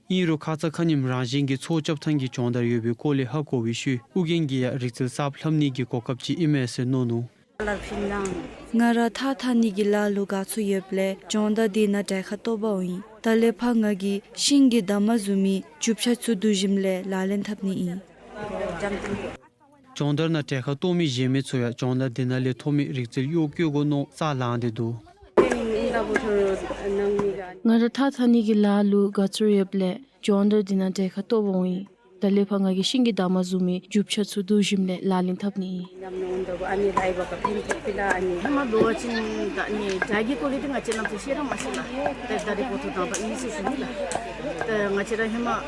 ཨིན་རུང་ཁ་ཙ་ཁ་ཉིནམ་རང་བཞིན་གྱི་མཚོ་རྐྱབ་ཐངས་ཀྱི་སྦྱོང་བརྡར་ཡོད་པའི་སྐོར་ལས་ཧ་གོ་བའི་ཤུལ་ཨོ་རྒྱན་གྱིས་ཡང་རིག་རྩལ་གསརཔ་ལྷབ་ནི་གི་གོ་སྐབས་ཅིག་ཨིན་མས་ཟེར་མནོ་ནུག། ང་ར་ཐགས་འཐག་ནི་གི་ལཱ་ལུ་དགའ་ཚོར་ཡོདཔ་ལས་སྦྱོང་བརྡར་འདི་ནང་གྲལ་ཁར་གཏོགས་པའོ་ཨིན། ད་ལས་ཕར་ང་གིས་ཤིང་གི་འདབ་མ་བཟུང་མི་རྒྱུ་ཆ་ཚུ་བསྡུ་ཞིནམ་ལས་ལག་ལེན་འཐབ་ནི་ཨིན། སྦྱོང་བརྡར་ནང་གྲལ་ཁར་གཏོགས་མི་གཞན་མི་ཚུ་ཡང་སྦྱོང་བརྡར་འདི་ནང་ལས་ཐོབ་མི་རིག་རྩལ་གཡོག་བཀོལ་དགོ་མནོ་ས་ལང་སྟེ་འདུག། ང་ར་ཐགས་འཐག་ནི་གི་ལཱ་ལུ་དགའ་ཚོར་ཡོདཔ་ལས་སྦྱོང་བརྡར་འདི་ནང་གྲལ་ཁར་གཏོགས་པའོ་ཨིན། ད་ལས་ཕར་ང་གིས་ཤིང་གི་འདབ་མ་བཟུང་མི་རྒྱུ་ཆ་ཚུ་བསྡུ་ཞིནམ་ལས་ལག་ལེན་འཐབ་ནི་ཨིན། ཉམས་མྱོང་འདྲཝ་ཨ་ནི་ར་ཨིན་པ་ག་ཕན་ཐོགས་ཕི་ལ་ཨ་ནི་ཧེ་མ་འབད་བ་ཅིན་ད་ཨ་ནི་སྒྲ་གི་སྐོར་ལས་འདི་ང་བཅས་རྣམ་ཚུ་ཤེས་ར་མ་ཤེས་ལགས། ད་ད་རེས་འགོ་ཐོག་དང་པ་ཨིན་ཟེར་ཞུ་ནི་ལགས། ད་ང་བཅས་ར་ཧེ་མ་ཨེ་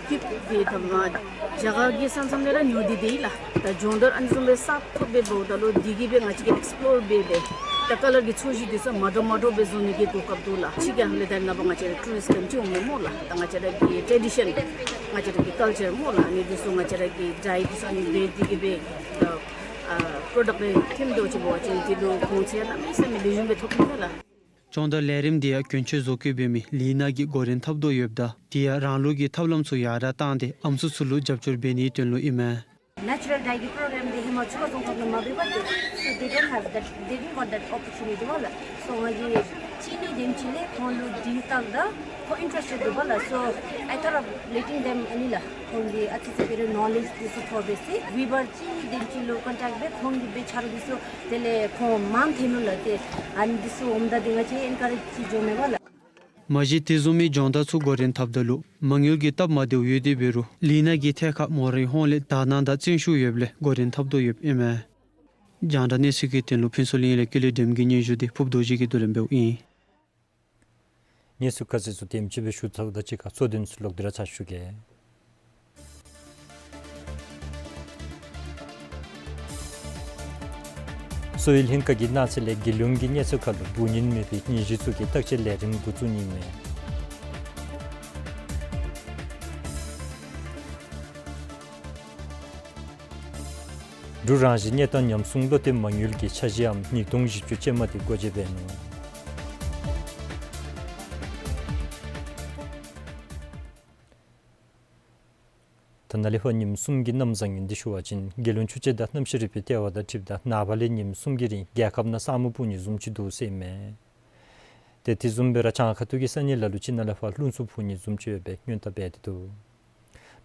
འཁྱུདཔ་འདི་ད་མ་རྒྱ་གར་གྱི་ས་མཚམས་ལས་ར་ཉོ་སྟེ་སྡོད་ཡི་ལགས། ད་སྦྱོང་བརྡར་ཨ་ནི་བཟུམ་སྦེ་གསརཔ་ཐོབ་སྦེ་འབདཝ་ད་ལུ་འདི་གིས་སྦེ་ང་བཅས་ཀྱིས་ཨེགསི་པི་ལོར་འབད་སྦེ་ད་ཀ་ལར་གྱི་ཚོས་གཞི་འདི་ཚུ་མ་འདྲཝ་མ་འདྲཝ་སྦེ་བཟོ་ནི་གི་གོ་སྐབས་འདུག་ལགས། ཕྱི་རྒྱལ་ལས་ད་ནཱ་པ་ང་བཅས་ར་ཊུ་རིསཊ་ག་ཅི་འོང་མས་སྨོ་ལགས། ད་ང་བཅས་ར་གི་ཊེ་ཌི་ཤཱན་ང་བཅས་ར་གི་ཀལ་ཅར་སྨོ་ལགས། ཨ་ནི་འདི་ཚུ་ང་བཅས་ར་གི་སྒྲ་ཡི་འདི་ཚུ་ཨ་ནི་འབད་དེ་གིས་སྦེ་ད་ཨ་པྲོ་ཌག་རེ་ཐོནམ་འདྲཝ་ཅིག་འབད་བ་ཅིན་འདི་ལུ་གོང་ཚད་གནམ་མེད་ས་མེད་ལེགས་ཤོམ་སྦེ་ཐོབ་ནི་ལགས། སྦྱོང་བརྡར་ལས་རིམ་འདི་ཡང་གྱོན་ཆས་བཟོ་བཀོད་འབད་མི་ལི་ན་གིས་འགོ་འདྲེན་འཐབ་དོ་ཡོདཔ་ད་དེ་ཡང་རང་ལུགས་ཀྱི་ཐབས་ལམ་ཚུ་ཡར་དྲགས་བཏང་སྟེ་ཨམ་སྲུ་ཚུ་ལུ་རྒྱབ་སྐྱོར་འབད་ནིའི་དོན་ལུ་ཨིན་མས། ནེ་ཅུ་རལ་ཌའི་གི་པྲོ་གྲམ་འདི་ཧེ་མ་ཚུ་ག་ཙང་ཙང་ཁོང་ནང་མ་འབད་བར་ཏེ་so they don't have that, they didn't got that opportunity བ་ལགས། So ང་གིས་གཅིག་ནི་དེམ་ཅིག་ལས་ཁོང་ལུ་འདི་བལྟཝ་ད་ཁོང་ཨིན་ཊ་རེསཊེཌ་འདུག་པ་ལགས། So I thought of letting them ཨ་ནི་ལགས། ཁོང་གིས་ཨ་ཙི་ཙི་སྦེ་ར་ནོ་ལེཇ་འདི་ཚུ་ཐོབ་པས་ཟེར་ཝི་བར་གཅིག་ནི་དེམ་ཅིག་ལུ་ཀོན་ཊེཀཊ་འབད་ཁོང་གིས་འབད་ཆ་རོགས་འདི་ཚུ་དེ་ལས་ཁོང་མང་ཐོན་ནུག་ལགས། ཏེ་ཨ་ནི་འདི་ཚུ་འོངམ་ད་འདི་ང་བཅས་ཨེན་ཀ་རེཇ་ཅིག་འགྱོཝ་མས་པ་ལགས། མ་གཞི་དེ་བཟུམ་མའི་སྦྱོང་བརྡར་ཚུ་འགོ་འདྲེན་འཐབ་ད་ལུ་མ་དངུལ་གྱི་སྟབས་མ་བདེཝ་ཡོད་དེ་འབད་རུང་ལི་ན་གི་ཐད་ཁར་མོ་རའི་ཧོངས་ལས་དག་སྣང་དང་བརྩོན་ཤུགས་ཡོདཔ་ལས་འགོ་འདྲེན་འཐབ་དོ་ཡོདཔ་ཨིན་མས། རྒྱང་བསྒྲགས་གནས་ཚུལ་གྱི་དོན་ལུ་ཕུན་ཚོགས་གླིང་ལས་ཀུན་ལེགས་སྒྲོལམ་གྱི་སྙན་ཞུ་འདི་ཕུབ་རྡོ་རྗེ་གིས་བསྡུ་ལེན་འབདཝ་ཨིན། གནས་ཚུལ་ཁ་གསལ་ཚུ་དེམ་ཅིག་སྦེ་ཞུ་ཚརཝ་ད་གཅིག་ཁར་གཙོ་དོན་ཚུ་ལོག་སྟེ་ར་ཚར་ཞུ་གེ། གསོ་བའི་ལྷན་ཁག་གིས་གནངས་ཚེ་ལས་རྒྱལ་ཡོངས་ཀྱི་གནས་ཚད་ཁར་ལུ་འབུ་རྙིང་མེད་པའི་གཉིས་བཞི་ཚུ་གི་བརྟག་དཔྱད་ལས་རིམ་འགོ་བཙུགས་ནི་ཨིན་མས། འབྲུག་རང་བཞིན་གནས་སྟངས་ཉམས་སྲུང་བློ་གཏད་མ་དངུལ་གྱི་འཆར་གཞིའམ་ཉིས་སྟོང་བཞི་བཅུ་ཅན་མ་དེ་སྒོ་འབྱེད་འབད་ནུག། ད་ནཱ་ལས་ཕར་ཉིནམ་གསུམ་གྱི་གནམ་བཟང་ངན་འདི་ཞུ་བ་ཅིན་རྒྱལ་ཡོངས་ཆུ་དཔྱད་དང་གནམ་གཤིས་རིག་པའི་ལྟེ་བ་དང་འཁྲིལཝ་ད་ནངས་པ་ལས་ཉིནམ་གསུམ་གྱི་རིང་རྒྱལ་ཁབ་ནང་ས་སྨུག་སྤུབ་ནི་བཟུམ་ཅིག་འདུག་ཟེར་ཨིན་མས། ཏེ་དེ་བཟུམ་སྦེ་ར་བྱང་ཁ་ཐུག་གི་ས་གནས་ལ་ལུ་ཅིག་ནང་ལས་ཕར་རླུང་འཚུབ་འཕུ་ནི་བཟུམ་ཅིག་ཡོད་པའི་སྔོན་བརྡ་འབད་དེ་འདུག།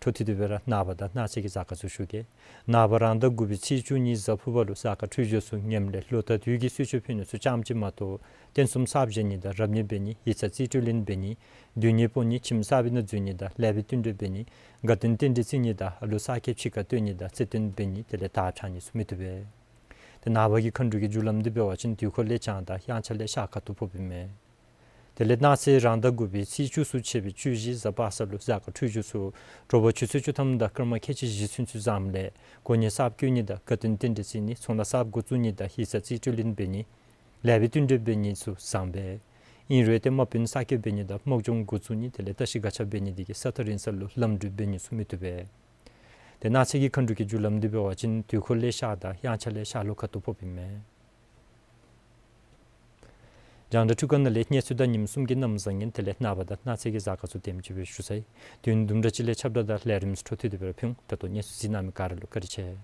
འཕྲོ་མཐུད་དེ་སྦེ་ར་ནངས་པ་དང་གནངས་ཚེ་གི་གཟའ་སྐར་ཚུ་ཞུ་གེ། ནངས་པ་རང་ཟླ་དགུ་པའི་ཚེས་བཅུ་གཉིས་གཟའ་ཕུར་པ་ལུ་གཟའ་སྐར་འཕྲོད་སྦྱོར་ཚུ་ངནམ་ལས་ལོ་ཟླ་དུས་ཀྱི་གསོལ་མཆོད་ཕུལ་ནི་ཚུ་རྐྱངམ་ཅིག་མ་གཏོགས་རྟེན་གསུམ་གསརཔ་བཞེངས་ནི་དང་རབ་གནས་འབད་ནི་ཡིག་ཚང་རྩིས་སྤྲོད་ལེན་འབད་ནི་སྡོད་གནས་སྤོ་ནི་ཁྱིམ་གསར་པའི་ནང་འཛུལ་ནི་དང་ལེགས་པའི་བསྟུན་གྲོས་འབད་ནི་དགའ་སྟོན་རྟེན་འབྲེལ་བརྩི་ནི་དང་ཨ་ལུ་གསར་སྐྱེས་ཕྱི་ཁར་བཏོན་ནི་དང་རྩེད་འགྲན་འབད་ནི་དེ་ལས་དར་འཕྱར་ནི་ཚུ་མི་བཏུབ་པས། ཏེ་ནངས་པ་གི་མཁའ་འགྲོ་གི་རྒྱུ་ལམ་འདི་འབད་བ་ཅིན་དུས་འཁོར་ལས་བྱང་དང་དབྱངས་འཆར་ལས་ཤར་ཁ་ཐུག་ཕོགཔ་ཨིན་མས། དེ་ལས་གནངས་ཚེ་རང་ཟླ་དགུ་པའི་ཚེས་བཅུ་གསུམ་ཚེས་པའི་བཅུ་བཞི་གཟའ་པ་སངས་ལུ་གཟའ་སྐར་འཕྲོད་སྦྱོར་ཚུ་དྲོ་པ་ཆུ་ཚོད་བཅུ་ཐམ་དང་སྐར་མ་ཁལ་གཅིག་བཞི་ཚུན་ཚོད་བཟངམ་ལས་གོ་གནས་གསརཔ་བསྐོ་ནི་དང་དགའ་སྟོན་རྟེན་འབྲེལ་བརྩི་ནི་ཚོང་ལཱ་གསརཔ་འགོ་བཙུགས་ནི་དང་ཡིག་ཚང་རྩིས་སྤྲོད་ལེན་འབད་ནི་ལེགས་པའི་བསྟུན་གྲོས་འབད་ནི་ཚུ་བཟང་པས། ཨིན་རུང་ཏེ་དམག་དཔོན་གསར་སྐྱེས་འབད་ནི་དང་དམག་སྦྱོང་འགོ་བཙུགས་ནི་དེ་ལས་བཀྲ་ཤིས་སྒ་ཆས་འབད་ནི་དེ་གིས་ས་ཐག་རིང་ས་ལུ་ལམ་འགྲུལ་འབད་ནི་ཚུ་མི་བཏུབ་པས། ཏེ་གནངས་ཚེ་གི་མཁའ་འགྲོ་གི་རྒྱུ་ལམ་འདི་འབད་བ་ཅིན་དུས་འཁོར་ལས་ཤར་དང་དབྱངས་འཆར་ལས་ཤར་ལྷོ་ཁ་ཐུག་ཕོགཔ་ཨིན་མས། རྒྱང་བསྒྲགས་འཕྲུལ་ཁང་ནང་ལས་གནས་ཚུལ་དང་ཉིནམ་གསུམ་གྱི་གནམ་བཟང་ངན་དེ་ལས་ནངས་པ་དང་གནངས་ཚེ་གི་གཟའ་སྐར་ཚུ་དེམ་ཅིག་སྦེ་ཞུ་ཚར་ཡི། དུས་ཡུན་དུམ་གྲ་ཅིག་ལས་ཁྱབ་བསྒྲགས་དང་ལས་རིམ་ཚུ་འཕྲོ་མཐུད་དེ་སྦེ་ར་ཕུལ་འོང་། ད་ལྟོ་གནས་ཚུལ་གཟིགས་གནང་མི་ག་ར་ལུ་བཀའ་དྲིན་ཆེ།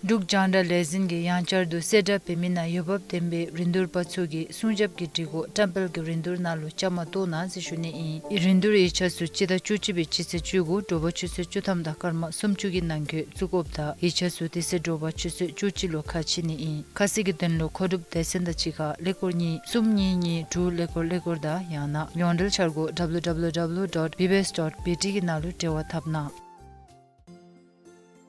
འབྲུག་རྒྱང་བསྒྲགས་ལས་འཛིན་གྱིས་ཡང་བསྐྱར་དུ་གསལ་བསྒྲགས་འབད་མི་ནང་འོས་འབབ་ལྡན་པའི་རིན་བསྡུར་པ་ཚུ་གིས་སྲུང་སྐྱོབ་ཀྱི་སྒྲིག་གོ་བཀྲམ་སྤེལ་གྱི་རིན་བསྡུར་ནང་ལུ་བཅའ་མར་གཏོགས་གནང་ཟེར་ཞུ་ནི་ཨིན། རིན་བསྡུར་ཡིག་ཆ་ཚུ་སྤྱི་ཟླ་བཅུ་གཅིག་པའི་སྤྱི་ཚེས་བཅུ་དགུ་དྲོ་པ་ཆུ་ཚོད་བཅུ་ཐམ་དང་སྐར་མ་སུམ་ཅུ་གི་ནང་འཁོད་བཙུགས་དགོཔ་དང་ཡིག་ཆ་ཚུ་དེ་ཚེ་དྲོ་པ་ཆུ་ཚོད་བཅུ་གཅིག་ལུ་ཁ་ཕྱེ་ནི་ཨིན། ཁ་གསལ་གྱི་དོན་ལུ་མཁོ་སྒྲུབ་སྡེ་ཚན་དང་གཅིག་ཁར་ཀླད་ཀོར་གཉིས་གསུམ་གཉིས་གཉིས་དྲུག་ཀླད་ཀོར་ཀླད་ཀོར་དང་ཡང་ན་ཡོངས་འབྲེལ་འཆར་སྒོ་W W W dot B B S dot B T གི་ནང་ལུ་འབྲེལ་བ་འཐབ་གནང་།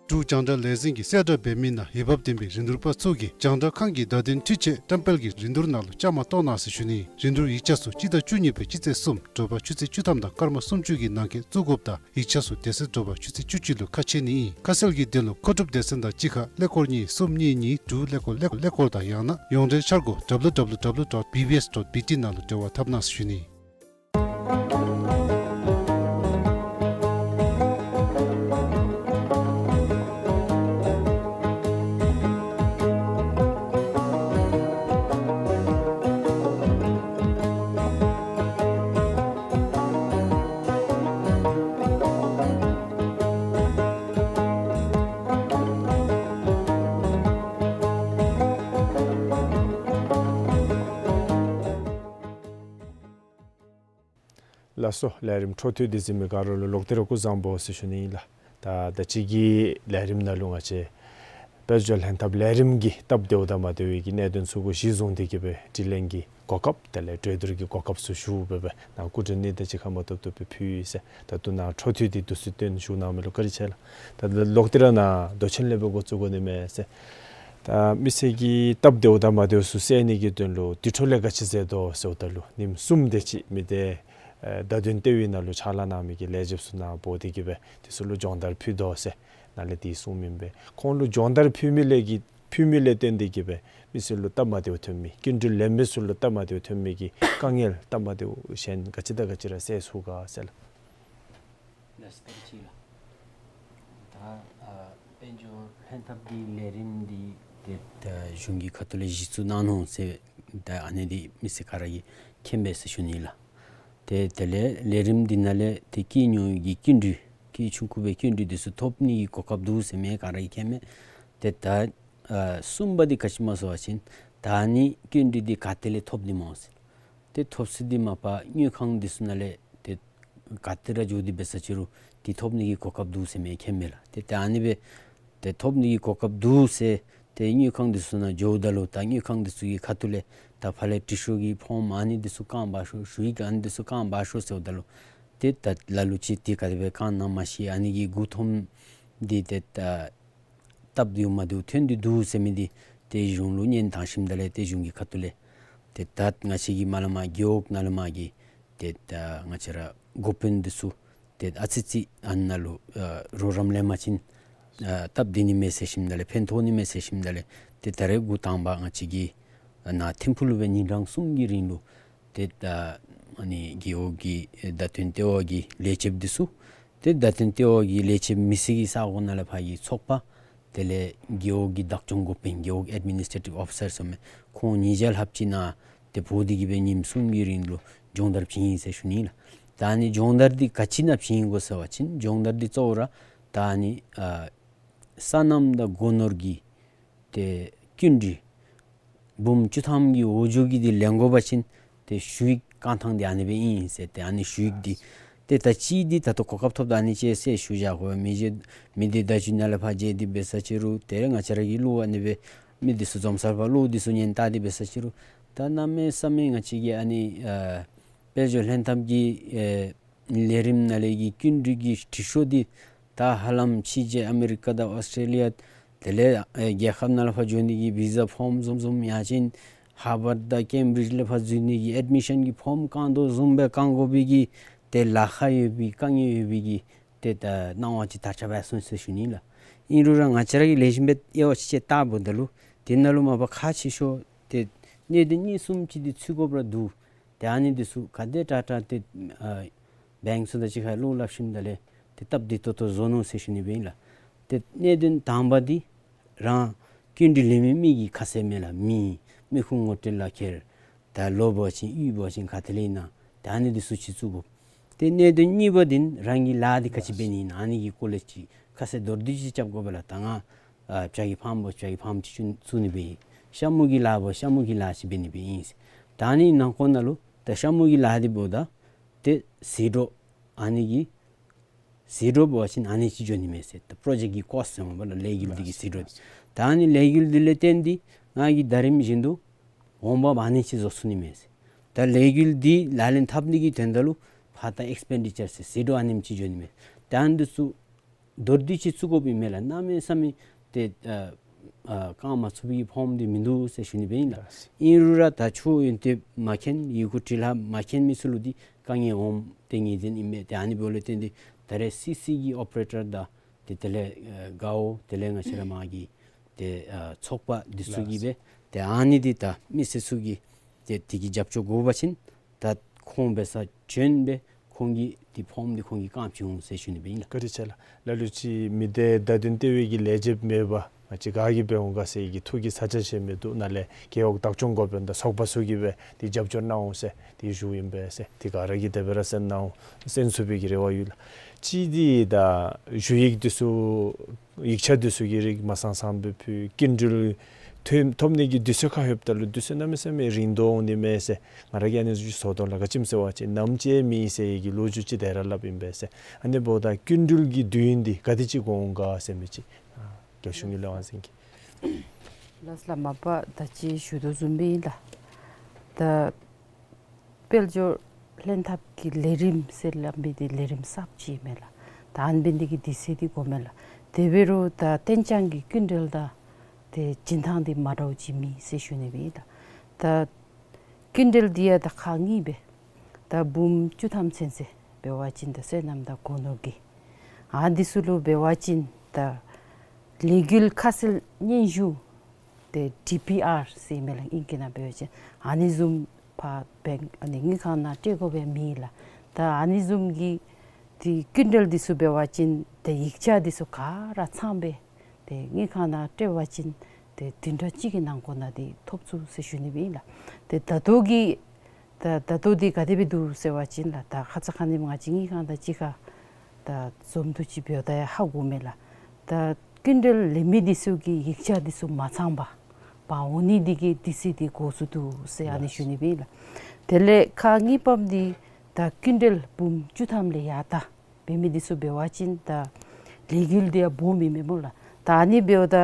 འབྲུག་རྒྱང་བསྒྲགས་ལས་འཛིན་གྱིས་གསལ་བསྒྲགས་འབད་མི་ནང་འོས་འབབ་ལྡན་པའི་རིན་བསྡུར་པ་ཚུ་གིས་རྒྱང་བསྒྲགས་ཁང་གི་བརྡ་དོན་འཕྲུལ་ཆས་བཀྲམ་སྤེལ་གྱི་རིན་བསྡུར་ནང་ལུ་བཅའ་མར་གཏོགས་གནང་ཟེར་ཞུ་ནི། རིན་བསྡུར་ཡིག་ཆ་ཚུ་སྤྱི་ཟླ་བཅུ་གཉིས་པའི་སྤྱི་ཚེས་གསུམ་དྲོ་པ་ཆུ་ཚོད་བཅུ་ཐམ་དང་སྐར་མ་སུམ་ཅུ་གི་ནང་འཁོད་བཙུགས་དགོཔ་དང་ཡིག་ཆ་ཚུ་དེ་ཚེ་དྲོ་པ་ཆུ་ཚོད་བཅུ་གཅིག་ལུ་ཁ་ཕྱེ་ནི་ཨིན། ཁ་གསལ་གྱི་དོན་ལུ་མཁོ་སྒྲུབ་སྡེ་ཚན་དང་གཅིག་ཁར་ཀླད་ཀོར་གཉིས་གསུམ་གཉིས་གཉིས་དྲུག་ཀླད་ཀོར་ཀླད་ཀོར་ཀླད་ཀོར་དང་ཡང་ན་ཡོངས་འབྲེལ་འཆར་སྒོ W W W dot B B S dot B T ནང་ལུ་འབྲེལ་བ་འཐབ་གནང་ཟེར་ཞུ་ནི། ལགས་སོ། ལས་རིམ་འཕྲོ་མཐུད་དེ་གཟིགས་མི་ག་ར་ལུ་ལོག་སྟེ་ར་སྐུ་གཟུགས་བཟང་པོ་ཟེར་ཞུ་ནི་ཨིན་ལགས། ད་ད་ཅི་གི་ལས་རིམ་ནང་ལུ་ང་བཅས་དཔལ་འབྱོར་ལྷན་ཐབས་ལས་རིམ་གྱི་སྟབས་བདེཝ་དང་མ་བདེཝ་གི་གནད་དོན་ཚུ་གུ་གཞི་བཟུང་སྟེ་གི་སྦེ་དྲི་ལན་གྱི་གོ་སྐབས་དེ་ལས་གྲོས་བསྡུར་གྱི་གོ་སྐབས་ཚུ་ཞུ་སྦེ་སྦེ་ནཱ་སྐུ་མགྲོན་གཉིས་དང་གཅིག་ཁར་མ་ཐུབ་ཐུབ་སྦེ་ཕུལ་ཡི་ཟེར། ད་ལྟོ་ནཱ་འཕྲོ་མཐུད་དེ་དུས་ཚོད་བཏོན་བཞུགས་གནང་མི་ལུ་བཀའ་དྲིན་ཆེ་ལགས། ད་ལོག་སྟེ་ར་ནཱ་མདོ་ཆེན་ལས་སྦེ་འགོ་བཙུགས་དགོ་ནི་མས་ཟེར། ད་མི་སེར་གྱི་སྟབས་བདེཝ་དང་མ་བདེཝ་ཚུ་སེལ་ནི་གི་དོན་ལུ་དེ་འཕྲོ་ལས་ག་ཅི་མཛད་དོ་ཟེརཝ་ད་ལུ་ཉིནམ་གསུམ་དེ་ཅིག་མི་སྡེ་ཨེ་བརྡ་དོན་ལྟེ་བའི་ནང་ལུ་ཕྱག་ལཱ་གནང་མི་གི་ལས་བྱེདཔ་ཚུ་ནཱ་འབོ་སྟེ་གི་སྦེ་དེ་ཚུ་ལུ་སྦྱོང་བརྡར་ཕུལ་དོ་ཟེར་ནཱ་ལས་དེ་གསུངམ་ཨིན་པས། ཁོང་ལུ་སྦྱོང་བརྡར་ཕུལ་མི་ལས་ཀྱི་ཕུལ་མི་ལས་བརྟེན་ཏེ་གི་སྦེ་མི་སེར་ལུ་སྟབས་མ་བདེཝ་ཐོན་མི་སྐྱིན་འགྲུལ་ལེན་མི་ཚུ་ལུ་སྟབས་མ་བདེཝ་ཐོན་མི་གི་དཀའ་ངལ་སྟབས་མ་བདེཝ་གཞན་ག་ཅི་དང་ག་ཅི་ར་སེལ་ཚུགས་ག་ཟེར་ལགས། ལགས་སོ། བཀའ་དྲིན་ཆེ་ལགས། ད་ཨ་དཔལ་འབྱོར་ལྷན་ཐབས་ཀྱི་ལས་རིམ་འདི་ཏེ་ད་གཞུང་གི་ཁ་ཐུག་ལས་གཞི་བཙུགས་གནང་ནུག་ཟེར་ད་ཨ་ནི་འདི་མི་སེར་ག་ར་གིས་མཁྱེན་པས་ཟེར་ཞུ་ནི་ལགས། ཏེ་དེ་ལས་ལས་རིམ་འདི་ནང་ལས་ཏེ་སྐྱེད་ཉོ་གི་སྐྱིན་འགྲུལ་སྐྱེད་ཆུང་ཀུ་སྦེ་སྐྱིན་འགྲུལ་འདི་ཚུ་ཐོབ་ནི་གི་གོ་སྐབས་འདུག་ཟེར་མི་ག་ར་གིས་མཁྱེན་མས། ཏེ་ད་ཨ་གསུམ་པ་འདི་ག་ཅི་སྨོ་ཟེར་བ་ཅིན་ད་ཨ་ནི་སྐྱིན་འགྲུལ་འདི་ག་ཏེ་ལས་ཐོབ་ནི་སྨོ་ཟེར། ཏེ་ཐོབ་ས་འདི་མ་པ་དངུལ་ཁང་འདི་ཚུ་ནང་ལས་ཏེ་ག་ཏེ་ར་འགྱོ་སྟེ་འབད་ས་ཅི་རུང་འདི་ཐོབ་ནི་གི་གོ་སྐབས་འདུག་ཟེར་མི་མཁྱེན་མས་ལགས། ཏེ་ད་ཨ་ནི་སྦེ་ཏེ་ཐོབ་ནི་གི་གོ་སྐབས་འདུག་ཟེར་ཏེ་དངུལ་ཁང་འདི་ཚུ་ནང་འགྱོཝ་ད་ལུ་ད་དངུལ་ཁང་འདི་ཚུ་གི་ཁ་ཐུག་ལས་ད་ཕར་ལས་འབྲི་ཤོག་གི་ཕོརམ་ཨ་ནི་འདི་ཚུ་བཀང་འབག་ཤོག་ཞུ་ཡིག་ཨ་ནི་འདི་ཚུ་བཀང་འབག་ཤོག་ཟེརཝ་ད་ལུ་ཏེ་ད་ལ་ལུ་ཅིག་འདི་ག་དེ་སྦེ་བཀང་ནི་ཨིན་ན་མ་ཤེས། ཨ་ནི་གི་མགུ་འཐོམ་འདི་ཏེ་ད་སྟབས་བདེཝ་མ་བདེཝ་ཐོན་ཏེ་འདུག་ཟེར་མི་འདི་ཏེ་གཞུང་ལུ་སྙན་ཐང་ཞིནམ་ད་ལས་ཏེ་གཞུང་གི་ཁ་ཐུག་ལས་ཏེ་ད་ང་བཅས་ཀྱི་མ་ལས་མར་རྒེད་འོག་ནང་ལས་མར་གྱི་ཏེ་ད་ང་བཅས་ར་འགོ་དཔོན་འདི་ཚུ་ཏེ་ཨ་ཙི་ཅིག་ཨ་ནཱ་ལུ་ཨ་རོགས་རམ་ལེན་པ་ཅིན་ཨ་སྟབས་བདེ་ནི་མས་ཟེར་ཞིནམ་ད་ལས་ཕན་ཐོགས་ནི་མས་ཟེར་ཞིནམ་ད་ལས་ཏེ་ད་རེས་འགོ་དང་པ་ང་བཅས་ཀྱིས་ཨ་ནཱ་ཐིམ་ཕུག་ལུ་སྦེ་ཉིན་གྲངས་གསུམ་གྱི་རིང་ལུ་ཏེ་ད་ཨ་ནི་རྒེད་འོག་གི་ཨེ་བརྡ་དོན་ལྟེ་བ་གི་ལས་བྱེདཔ་འདི་ཚུ་ཏེ་བརྡ་དོན་ལྟེ་བ་གི་ལས་བྱེདཔ་མི་སེར་གྱི་ས་གོ་ནང་ལས་ཕར་གྱི་ཚོགས་པ་དེ་ལས་རྒེད་འོག་གི་བདག་སྐྱོང་འགོ་དཔོན་རྒེད་འོག་ཨེཌ་མི་ནིས་ཊེ་ཊིབ་ཨོ་ཕི་སར་ཟེར་མི་ཁོང་ཉིས་བརྒྱ་ལྷགཔ་ཅིག་ནཱ་ཏེ་འབོ་སྟེ་གི་སྦེ་ཉིནམ་གསུམ་གྱི་རིང་ལུ་སྦྱོང་བརྡར་བྱིན་ཡི་ཟེར་ཞུ་ནི་ལགས། ད་ཨ་ནི་སྦྱོང་བརྡར་འདི་ག་ཅི་ནང་བྱིན་དགོ་ཟེར་བ་ཅིན་སྦྱོང་བརྡར་འདི་གཙོ་བོ་ར་ད་ཨ་ནི་ཨ་སོ་ནམ་དང་སྒོ་ནོར་གྱི་ཏེ་སྐྱིན་འགྲུལ་འབུམ་བཅུ་ཐམ་གྱི་འོག་འགྱོ་གི་འདི་ལེན་དགོ་པ་ཅིན་ཏེ་ཞུ་ཡིག་བཀང་ཐངས་འདི་ཨ་ནི་སྦེ་ཨིན་ཟེར། ཏེ་ཨ་ནི་ཞུ་ཡིག་འདི་ཏེ་ད་ཅི་འདི་ད་ལྟོ་གོ་སྐབས་ཐོབ་ད་ཨ་ནི་ཅིག་ཟེར་ཞུ་བཞག་དགོ་པས། མི་རྗེ་མི་སྡེ་བརྡ་བརྒྱུད་ནང་ལས་ཕར་མཇལ་ཏེ་འབད་ས་ཅི་རུང་ཏེ་ར་ང་བཅས་ར་གི་ལུ་ཨ་ནི་སྦེ་མི་འདི་ཚུ་འཛོམས་སར་ཕར་ལུ་འདི་ཚུ་ཉན་བལྟ་སྟེ་འབད་ས་ཅི་རུང་ད་གནམ་མེད་ས་མེད་ང་བཅས་ཀྱི་ཨ་ནི་ཨ་དཔལ་འབྱོར་ལྷན་ཐབས་ཀྱི་ཨེ་ལས་རིམ་ནང་ལས་ཀྱི་སྐྱིན་འགྲུལ་གྱི་འབྲི་ཤོག་འདི་ད་ཧ་ལམ་ཕྱི་རྒྱལ་ཨ་མི་རི་ཀ་དང་ཨོསི་ཊེ་ལི་ཡ་དེ་ལས་ཨེ་རྒྱལ་ཁབ་ནང་ལས་ཕར་འགྱོ་ནི་གི་བི་ཟ་ཕོརམ་བཟུམ་བཟུམ་ཡང་ཅིན་ཧར་ཝརཌ་དང་ཀེམ་བྲིཇ་ལས་ཕར་འཛུལ་ནི་གི་ཨེཌ་མི་ཤཱན་གྱི་ཕོརམ་བཀང་དོ་བཟུམ་སྦེ་བཀང་དགོ་པའི་གི་ཏེ་ལཱ་ཁག་ཡོད་པའི་དཀའ་ངལ་ཡོད་པའི་གི་ཏེ་ད་སྣང་བ་ཅིག་དར་ཁྱབ་སྦེ་སོང་ཡི་ཟེར་ཞུ་ནི་ལགས། ཨིན་རུང་ར་ང་བཅས་ར་གིས་ལེགས་ཤོམ་སྦེ་དབྱེ་བ་ཕྱེ་བལྟཝ་ད་ལུ་དེ་ནང་ལུ་མ་པ་ཁག་ཆེ་ཤོས་ཏེ་གནད་དོན་གཉིས་གསུམ་ཅིག་འདི་ཚུད་དགོཔ་ར་འདུག། ཏེ་ཨ་ནི་འདི་ཚུ་ག་དེ་དྲག་དྲག་ཏེ་ཨ་བེངཀ་ཚུ་དང་གཅིག་ཁར་བློ་སླབ་ཞིནམ་ད་ལས་ཏེ་སྟབས་བདེ་ཏོག་ཏོ་བཟོ་ནུག་ཟེར་ཞུ་ནི་སྦེ་ཨིན་ལགས། ཏེ་གནད་དོན་དང་པ་འདི་རང་སྐྱིན་འགྲུལ་ལེན་མི་མི་གི་ཁ་གསལ་མས་ལགས། མི་མི་ཁུངས་ངོ་སྤྲོད་ལག་ཁྱེར་ད་ལོ་འབད་བ་ཅིན་གཡུས་འབད་བ་ཅིན་ག་ཏེ་ལས་ཨིན་ན་ཏེ་ཨ་ནི་འདི་ཚུ་ཅིག་བཙུགས་དགོ། ཏེ་གནད་དོན་གཉིས་པ་འདི་རང་གི་ལཱ་འདི་ག་ཅི་འབད་ནི་ཨིན་ན་ཨ་ནི་གི་སྐོར་ལས་ཅིག་ཁ་གསལ་མདོར་བསྡུས་ཅིག་རྐྱབ་དགོ་པས་ལགས། ད་ང་ ཨ་བྱ་གི་ཕམ་འབདཝ་བྱ་གི་ཕམ་ཅིག་བཙུགས་བཙུགས་ནི་སྦེ་ཨིན། ཤ་མུ་གི་ལཱ་འབདཝ་ཤ་མུ་གི་ལཱ་ཅིག་འབད་ནི་སྦེ་ཨིན་ཟེར། ད་ཨ་ནི་ནང་འཁོད་ནང་ལུ་ད་ཤ་མུ་གི་ལཱ་འདི་འབདཝ་ད་ཏེ་ཟད་འགྲོ་ཨ་ནི་གི་ཟད་འགྲོ་འབད་བ་ཅིན་ཨ་ནི་ཅིག་འགྱོ་ནི་མས་ཟེར། ད་པྲོ་ཇེཀཊ་ཀྱི་ཀོསཊ་ཟེར་མས་པ་ལགས། ལས་འགུལ་འདི་གི་ཟད་འགྲོ་འདི། ད་ཨ་ནི་ལས་འགུལ་འདི་ལས་བརྟེན་ཏེ་ང་གིས་ད་རིམ་བཞིན་དུ་འོང་འབབ་ཨ་ནི་ཅིག་བཟོ་ཚུགས་ནི་མས་ཟེར། ད་ལས་འགུལ་འདི་ལག་ལེན་འཐབ་ནི་གི་དོན་དག་ལུ་ཕར་ད་ཨེགསི་པེན་ཌི་ཅར་ཟེར་ཟད་འགྲོ་ཨ་ནེམ་ཅིག་འགྱོ་ནི་མས། ད་ཨ་ནི་འདི་ཚུ་མདོར་བསྡུས་ཅིག་བཙུགས་དགོཔ་ཨིན་མས་ལགས། གནམ་མེད་ས་མེད་ཏེ་ཨ་ཨ་བཀང་མ་ཚུགས་པའི་ཕོམ་འདི་མིན་འདུག་ཟེར་ཞུ་ནི་སྦེ་ཨིན་ལགས། ལགས། ཨིན་རུང་ར་ད་ཆོས་ཡོན་ཏན་མ་མཁྱེན་ཡི་གུ་འབྲི་ལྷག་མ་མཁྱེན་མི་ཚུ་ལུ་འདི་དཀའ་ངལ་འོངམ་ཏེ་ངེས་བདེན་ཨིན་མས། ཏེ་ཨ་ནི་འབདཝ་ལས་བརྟེན་ཏེ་ད་རེས་སི་སི་གི་ཨོ་པ་རེ་ཊར་དང་ཏེ་དེ་ལས་ཨ་རྒེད་འོག་དེ་ལས་ང་བཅས་ར་མ་གི་ཏེ་ཨ་ཚོགས་པ་འདི་ཚུ་གིས་ལགས། སྦེ་ཏེ་ཨ་ནི་འདི་ད་མི་སེར་ཚུ་གིས་ཏེ་དེ་གི་རྒྱབ་སྐྱོར་དགོ་པ་ཅིན་ད་ཁོང་འབད་སར་བྱོན་སྦེ་ཁོང་གིས་འདི་ཕོམ་འདི་ཁོང་གིས་བཀང་བྱིན་འོང་ཟེར་ཞུ་ནི་སྦེ་ཨིན་ལགས། བཀའ་དྲིན་ཆེ་ལགས། ལ་ལུ་ཅིག་མི་སྡེ་བརྡ་དོན་ལྟེ་བའི་གི་ལས་བྱེདཔ་མེད་པར་ང་བཅས་ག་གིས་འབད་འོང་ག་ཟེར་གྱི་ཐུགས་ཀྱི་ཚ་གྱང་ཅིག་མིན་འདུག། ནཱ་ལས་རྒེད་འོག་བདག་སྐྱོང་འགོ་དཔོན་དང་ཚོགས་པ་ཚུ་གིས་སྦེ་འདི་རྒྱབ་སྐྱོར་གནང་འོང་ཟེར་འདི་ཞུཝ་ཨིན་པས་ཟེར། འདི་ག་ར་གིས་དེ་སྦེ་ར་གསན་གནང་འོང་གསན་ཚུགས་པའི་གི་རེ་བ་ཡོད་ལགས། ཅིག་འདི་ད་ཞུ་ཡིག་འདི་ཚུ་ཡིག་ཆ་འདི་ཚུ་གི་རིགས་མ་ཚང་ཚངམ་སྦེ་ཕུལ། སྐྱིན་འགྲུལ་ཐོབ་ཐོབ་ནི་གི་དུས་ཚོད་ཁར་ལྷོདཔ་ད་ལུ་དུས་ཚོད་གནམ་མེད་ས་མེད་རིང་དོ་འོང་ནི་མས་ཟེར་ང་ར་གིས་ཨ་ནི་ཚུ་ཅིག་ཚོར་དོ་ལགས། ག་ཅི་སྨོ་ཟེར་བ་ཅིན་ནམ་ཅིག་མེད་ཟེར་གྱི་ལོ་རྒྱུས་ཅིག་དེ་ར་སླབ་ཨིན་པས་ཟེར། ཨ་ནི་འབདཝ་ད་སྐྱིན་འགྲུལ་གྱི་དུས་ཡུན་འདི་ག་དེ་ཅིག་འགོར་འོང་ག་ཟེར་མི་ཅིག་ཨ་རྒྱལ་གཞུང་གི་ལས་དབང་འཛིན་གྱིས། ལགས་ལགས། མ་པ་ད་ཅི་ཞུ་དོ་བཟུམ་སྦེ་ཨིན་ལགས། ད་དཔལ་འབྱོར་ལྷན་ཐབས་ཀྱི་ལས་རིམ་ཟེར་སླབ་མི་འདི་ལས་རིམ་གསརཔ་ཅིག་མས་ལགས། ད་ཨ་ནི་འབད་ནི་འདི་གིས་དུས་ཚོད་འདི་འགོརཝ་མས་ལགས། དེ་འབད་རུང་ད་གཏན་འཇགས་ཀྱི་སྐྱིན་འགྲུལ་དང་ཏེ་བྱིན་ཐངས་འདི་མ་འདྲཝ་ཅིག་མེད་ཟེར་ཞུ་ནི་སྦེ་ཨིན་ལགས། ད་སྐྱིན་འགྲུལ་འདི་ཡང་ད་ཁག་གཉིས་སྦེ་ད་འབུམ་བཅུ་ཐམ་ཚུན་ཚོད་འབད་བ་ཅིན་ད་སོ་ནམ་དང་སྒོ་ནོར་གྱི་ཨ་འདི་ཚུ་ལུ་འབད་བ་ཅིན་ད་ལས་འགུལ་ཁ་གསལ་སྙན་ཞུ་ཏེ་ཌི་པི་ཨར་ཟེར་མས་ལགས། ཨིང་སྐད་ནང་འབད་བ་ཅིན་ཨ་ནི་བཟུམ་ཕར་བེངཀ་ཨ་ནི་དངུལ་ཁང་ནང་སྤྲོད་དགོཔ་ཡང་མེད་ལགས། ད་ཨ་ནི་བཟུམ་གྱི་ཏེ་སྐྱིན་འགྲུལ་འདི་ཚུ་འབད་བ་ཅིན་ཏེ་ཡིག་ཆ་འདི་ཚུ་ག་ར་ཚང་སྦེ་ཏེ་དངུལ་ཁང་ནང་སྤྲོད་པ་ཅིན་ཏེ་བདུན་ཕྲག་གཅིག་གི་ནང་འཁོད་ནང་འདི་ཐོབ་ཚུགས་ཟེར་ཞུ་ནི་སྦེ་ཨིན་ལགས། ཏེ་ད་ལྟོ་གི་ད་ད་ལྟོ་འདི་ག་དེ་སྦེ་འདུག་ཟེར་བ་ཅིན་ལགས། ད་ཁ་ཙ་ཁ་ཉིནམ་ང་བཅས་དངུལ་ཁང་དང་གཅིག་ཁར་ད་འཛོམས་འདུ་ཅིག་འབདཝ་ད་ཡང་ཧ་གོ་མས་ལགས། ད་སྐྱིན་འགྲུལ་ལེན་མི་འདི་ཚུ་གི་ཡིག་ཆ་འདི་ཚུ་མ་ཚང་པར་འབག་འོང་ནི་འདི་གིས་དུས་ཚོད་འདི་འགོར་སོ་ནུག་ཟེར་ཨ་ནི་ཞུ་ནི་སྦེ་ཨིན་ལགས། དེ་ལས་ཁག་གཉིས་པམ་འདི་ད་སྐྱིན་འགྲུལ་འབུམ་བཅུ་ཐམ་ལས་ཡར་ད་འབད་མི་འདི་ཚུ་འབད་བ་ཅིན་ད་ལས་འགུལ་འདི་ཡང་སྦོམ་ཨིན་མས་སྨོ་ལགས། ད་ཨ་ནི་འབདཝ་ད་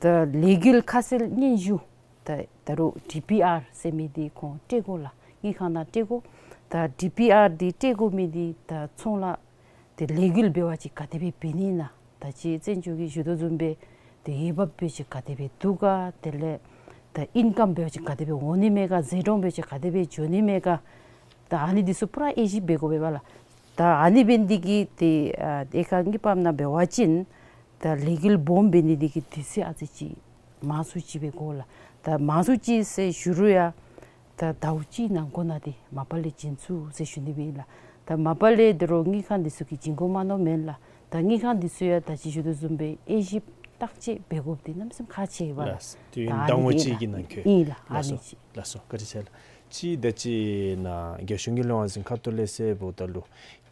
ད་ལས་འགུལ་ཁ་གསལ་སྙན་ཞུ་ད་ད་རུང་ཌི་པི་ཨར་ཟེར་མི་འདི་ཁོང་སྤྲོད་དགོ་ལགས། དངུལ་ཁང་ནང་སྤྲོད་དགོ། ད་ཌི་པི་ཨར་འདི་སྤྲོད་དགོ་མི་འདི་ད་ཚོང་ལཱ་ཏེ་ལས་འགུལ་འབད་བ་ཅིན་ག་དེ་སྦེ་འབད་ནི་ཨིན་ན། ད་ཅི་བཙན་སྐྱོགས་ཀྱིས་ཞུ་དོ་བཟུམ་སྦེ་ཏེ་འོས་འབབ་འབད་བ་ཅིན་ག་དེ་སྦེ་འདུག་ག། དེ་ལས་ད་ཨིན་ཀམ་འབད་བ་ཅིན་ག་དེ་སྦེ་འོང་ནི་མས་ག། ཟད་འགྲོ་འབད་བ་ཅིན་ག་དེ་སྦེ་འགྱོ་ནི་མས་ག། ད་ཨ་ནི་འདི་ཚུ་པུ་ར་དབྱེ་ཞིབ་འབད་དགོ་པས་པ་ལགས། ད་ཨ་ནི་འབད་ནི་འདི་གིས་ཏེ་ཨ་དེ་ཁག་གཉིས་པམ་ནང་འབད་བ་ཅིན་ད་ལས་འགུལ་སྦོམ་འབད་ནི་འདི་གིས་དུས་ཚོད་ཨ་ཙི་ཅིག་མང་སུ་ཅིག་སྦེ་འགོར་ལགས། ད་མང་སུ་ཅིག་ཟེར་ཞུ་རུང་ཡང་ད་ཟླཝ་གཅིག་ནང་འཁོད་ནང་འདི་མ་པ་ལས་བྱིན་ཚུགས་ཟེར་ཞུ་ནི་སྦེ་ཨིན་ལགས། ད་མ་པ་ལས་ད་རུང་དངུལ་ཁང་འདི་ཚུ་གིས་བྱིན་དགོ་མནོཝ་མེན་ལགས། ད་དངུལ་ཁང་འདི་ཚུ་ཡང་ད་ཅི་ཞུ་དོ་བཟུམ་སྦེ་དབྱེ་ཞིབ་བརྟག་དཔྱད་འབད་དགོཔ་འདི་གནམ་མེད་ས་མེད་ཁག་ཆེ་བས་ལགས། ལགས། དུས་ཡུན་ཟླཝ་གཅིག་གི་ནང་འཁོད་ཨིན་ལགས། ཨ་ནི་ཅིག། ལགས་སོ། བཀའ་དྲིན་ཆེ་ལགས། ཅིག་ད་ཅི་ནཱ་རྒྱལ་གཞུང་གི་ལས་དབང་འཛིན་ཁ་ཐུག་ལས་ཟེརཝ་ད་ལུ་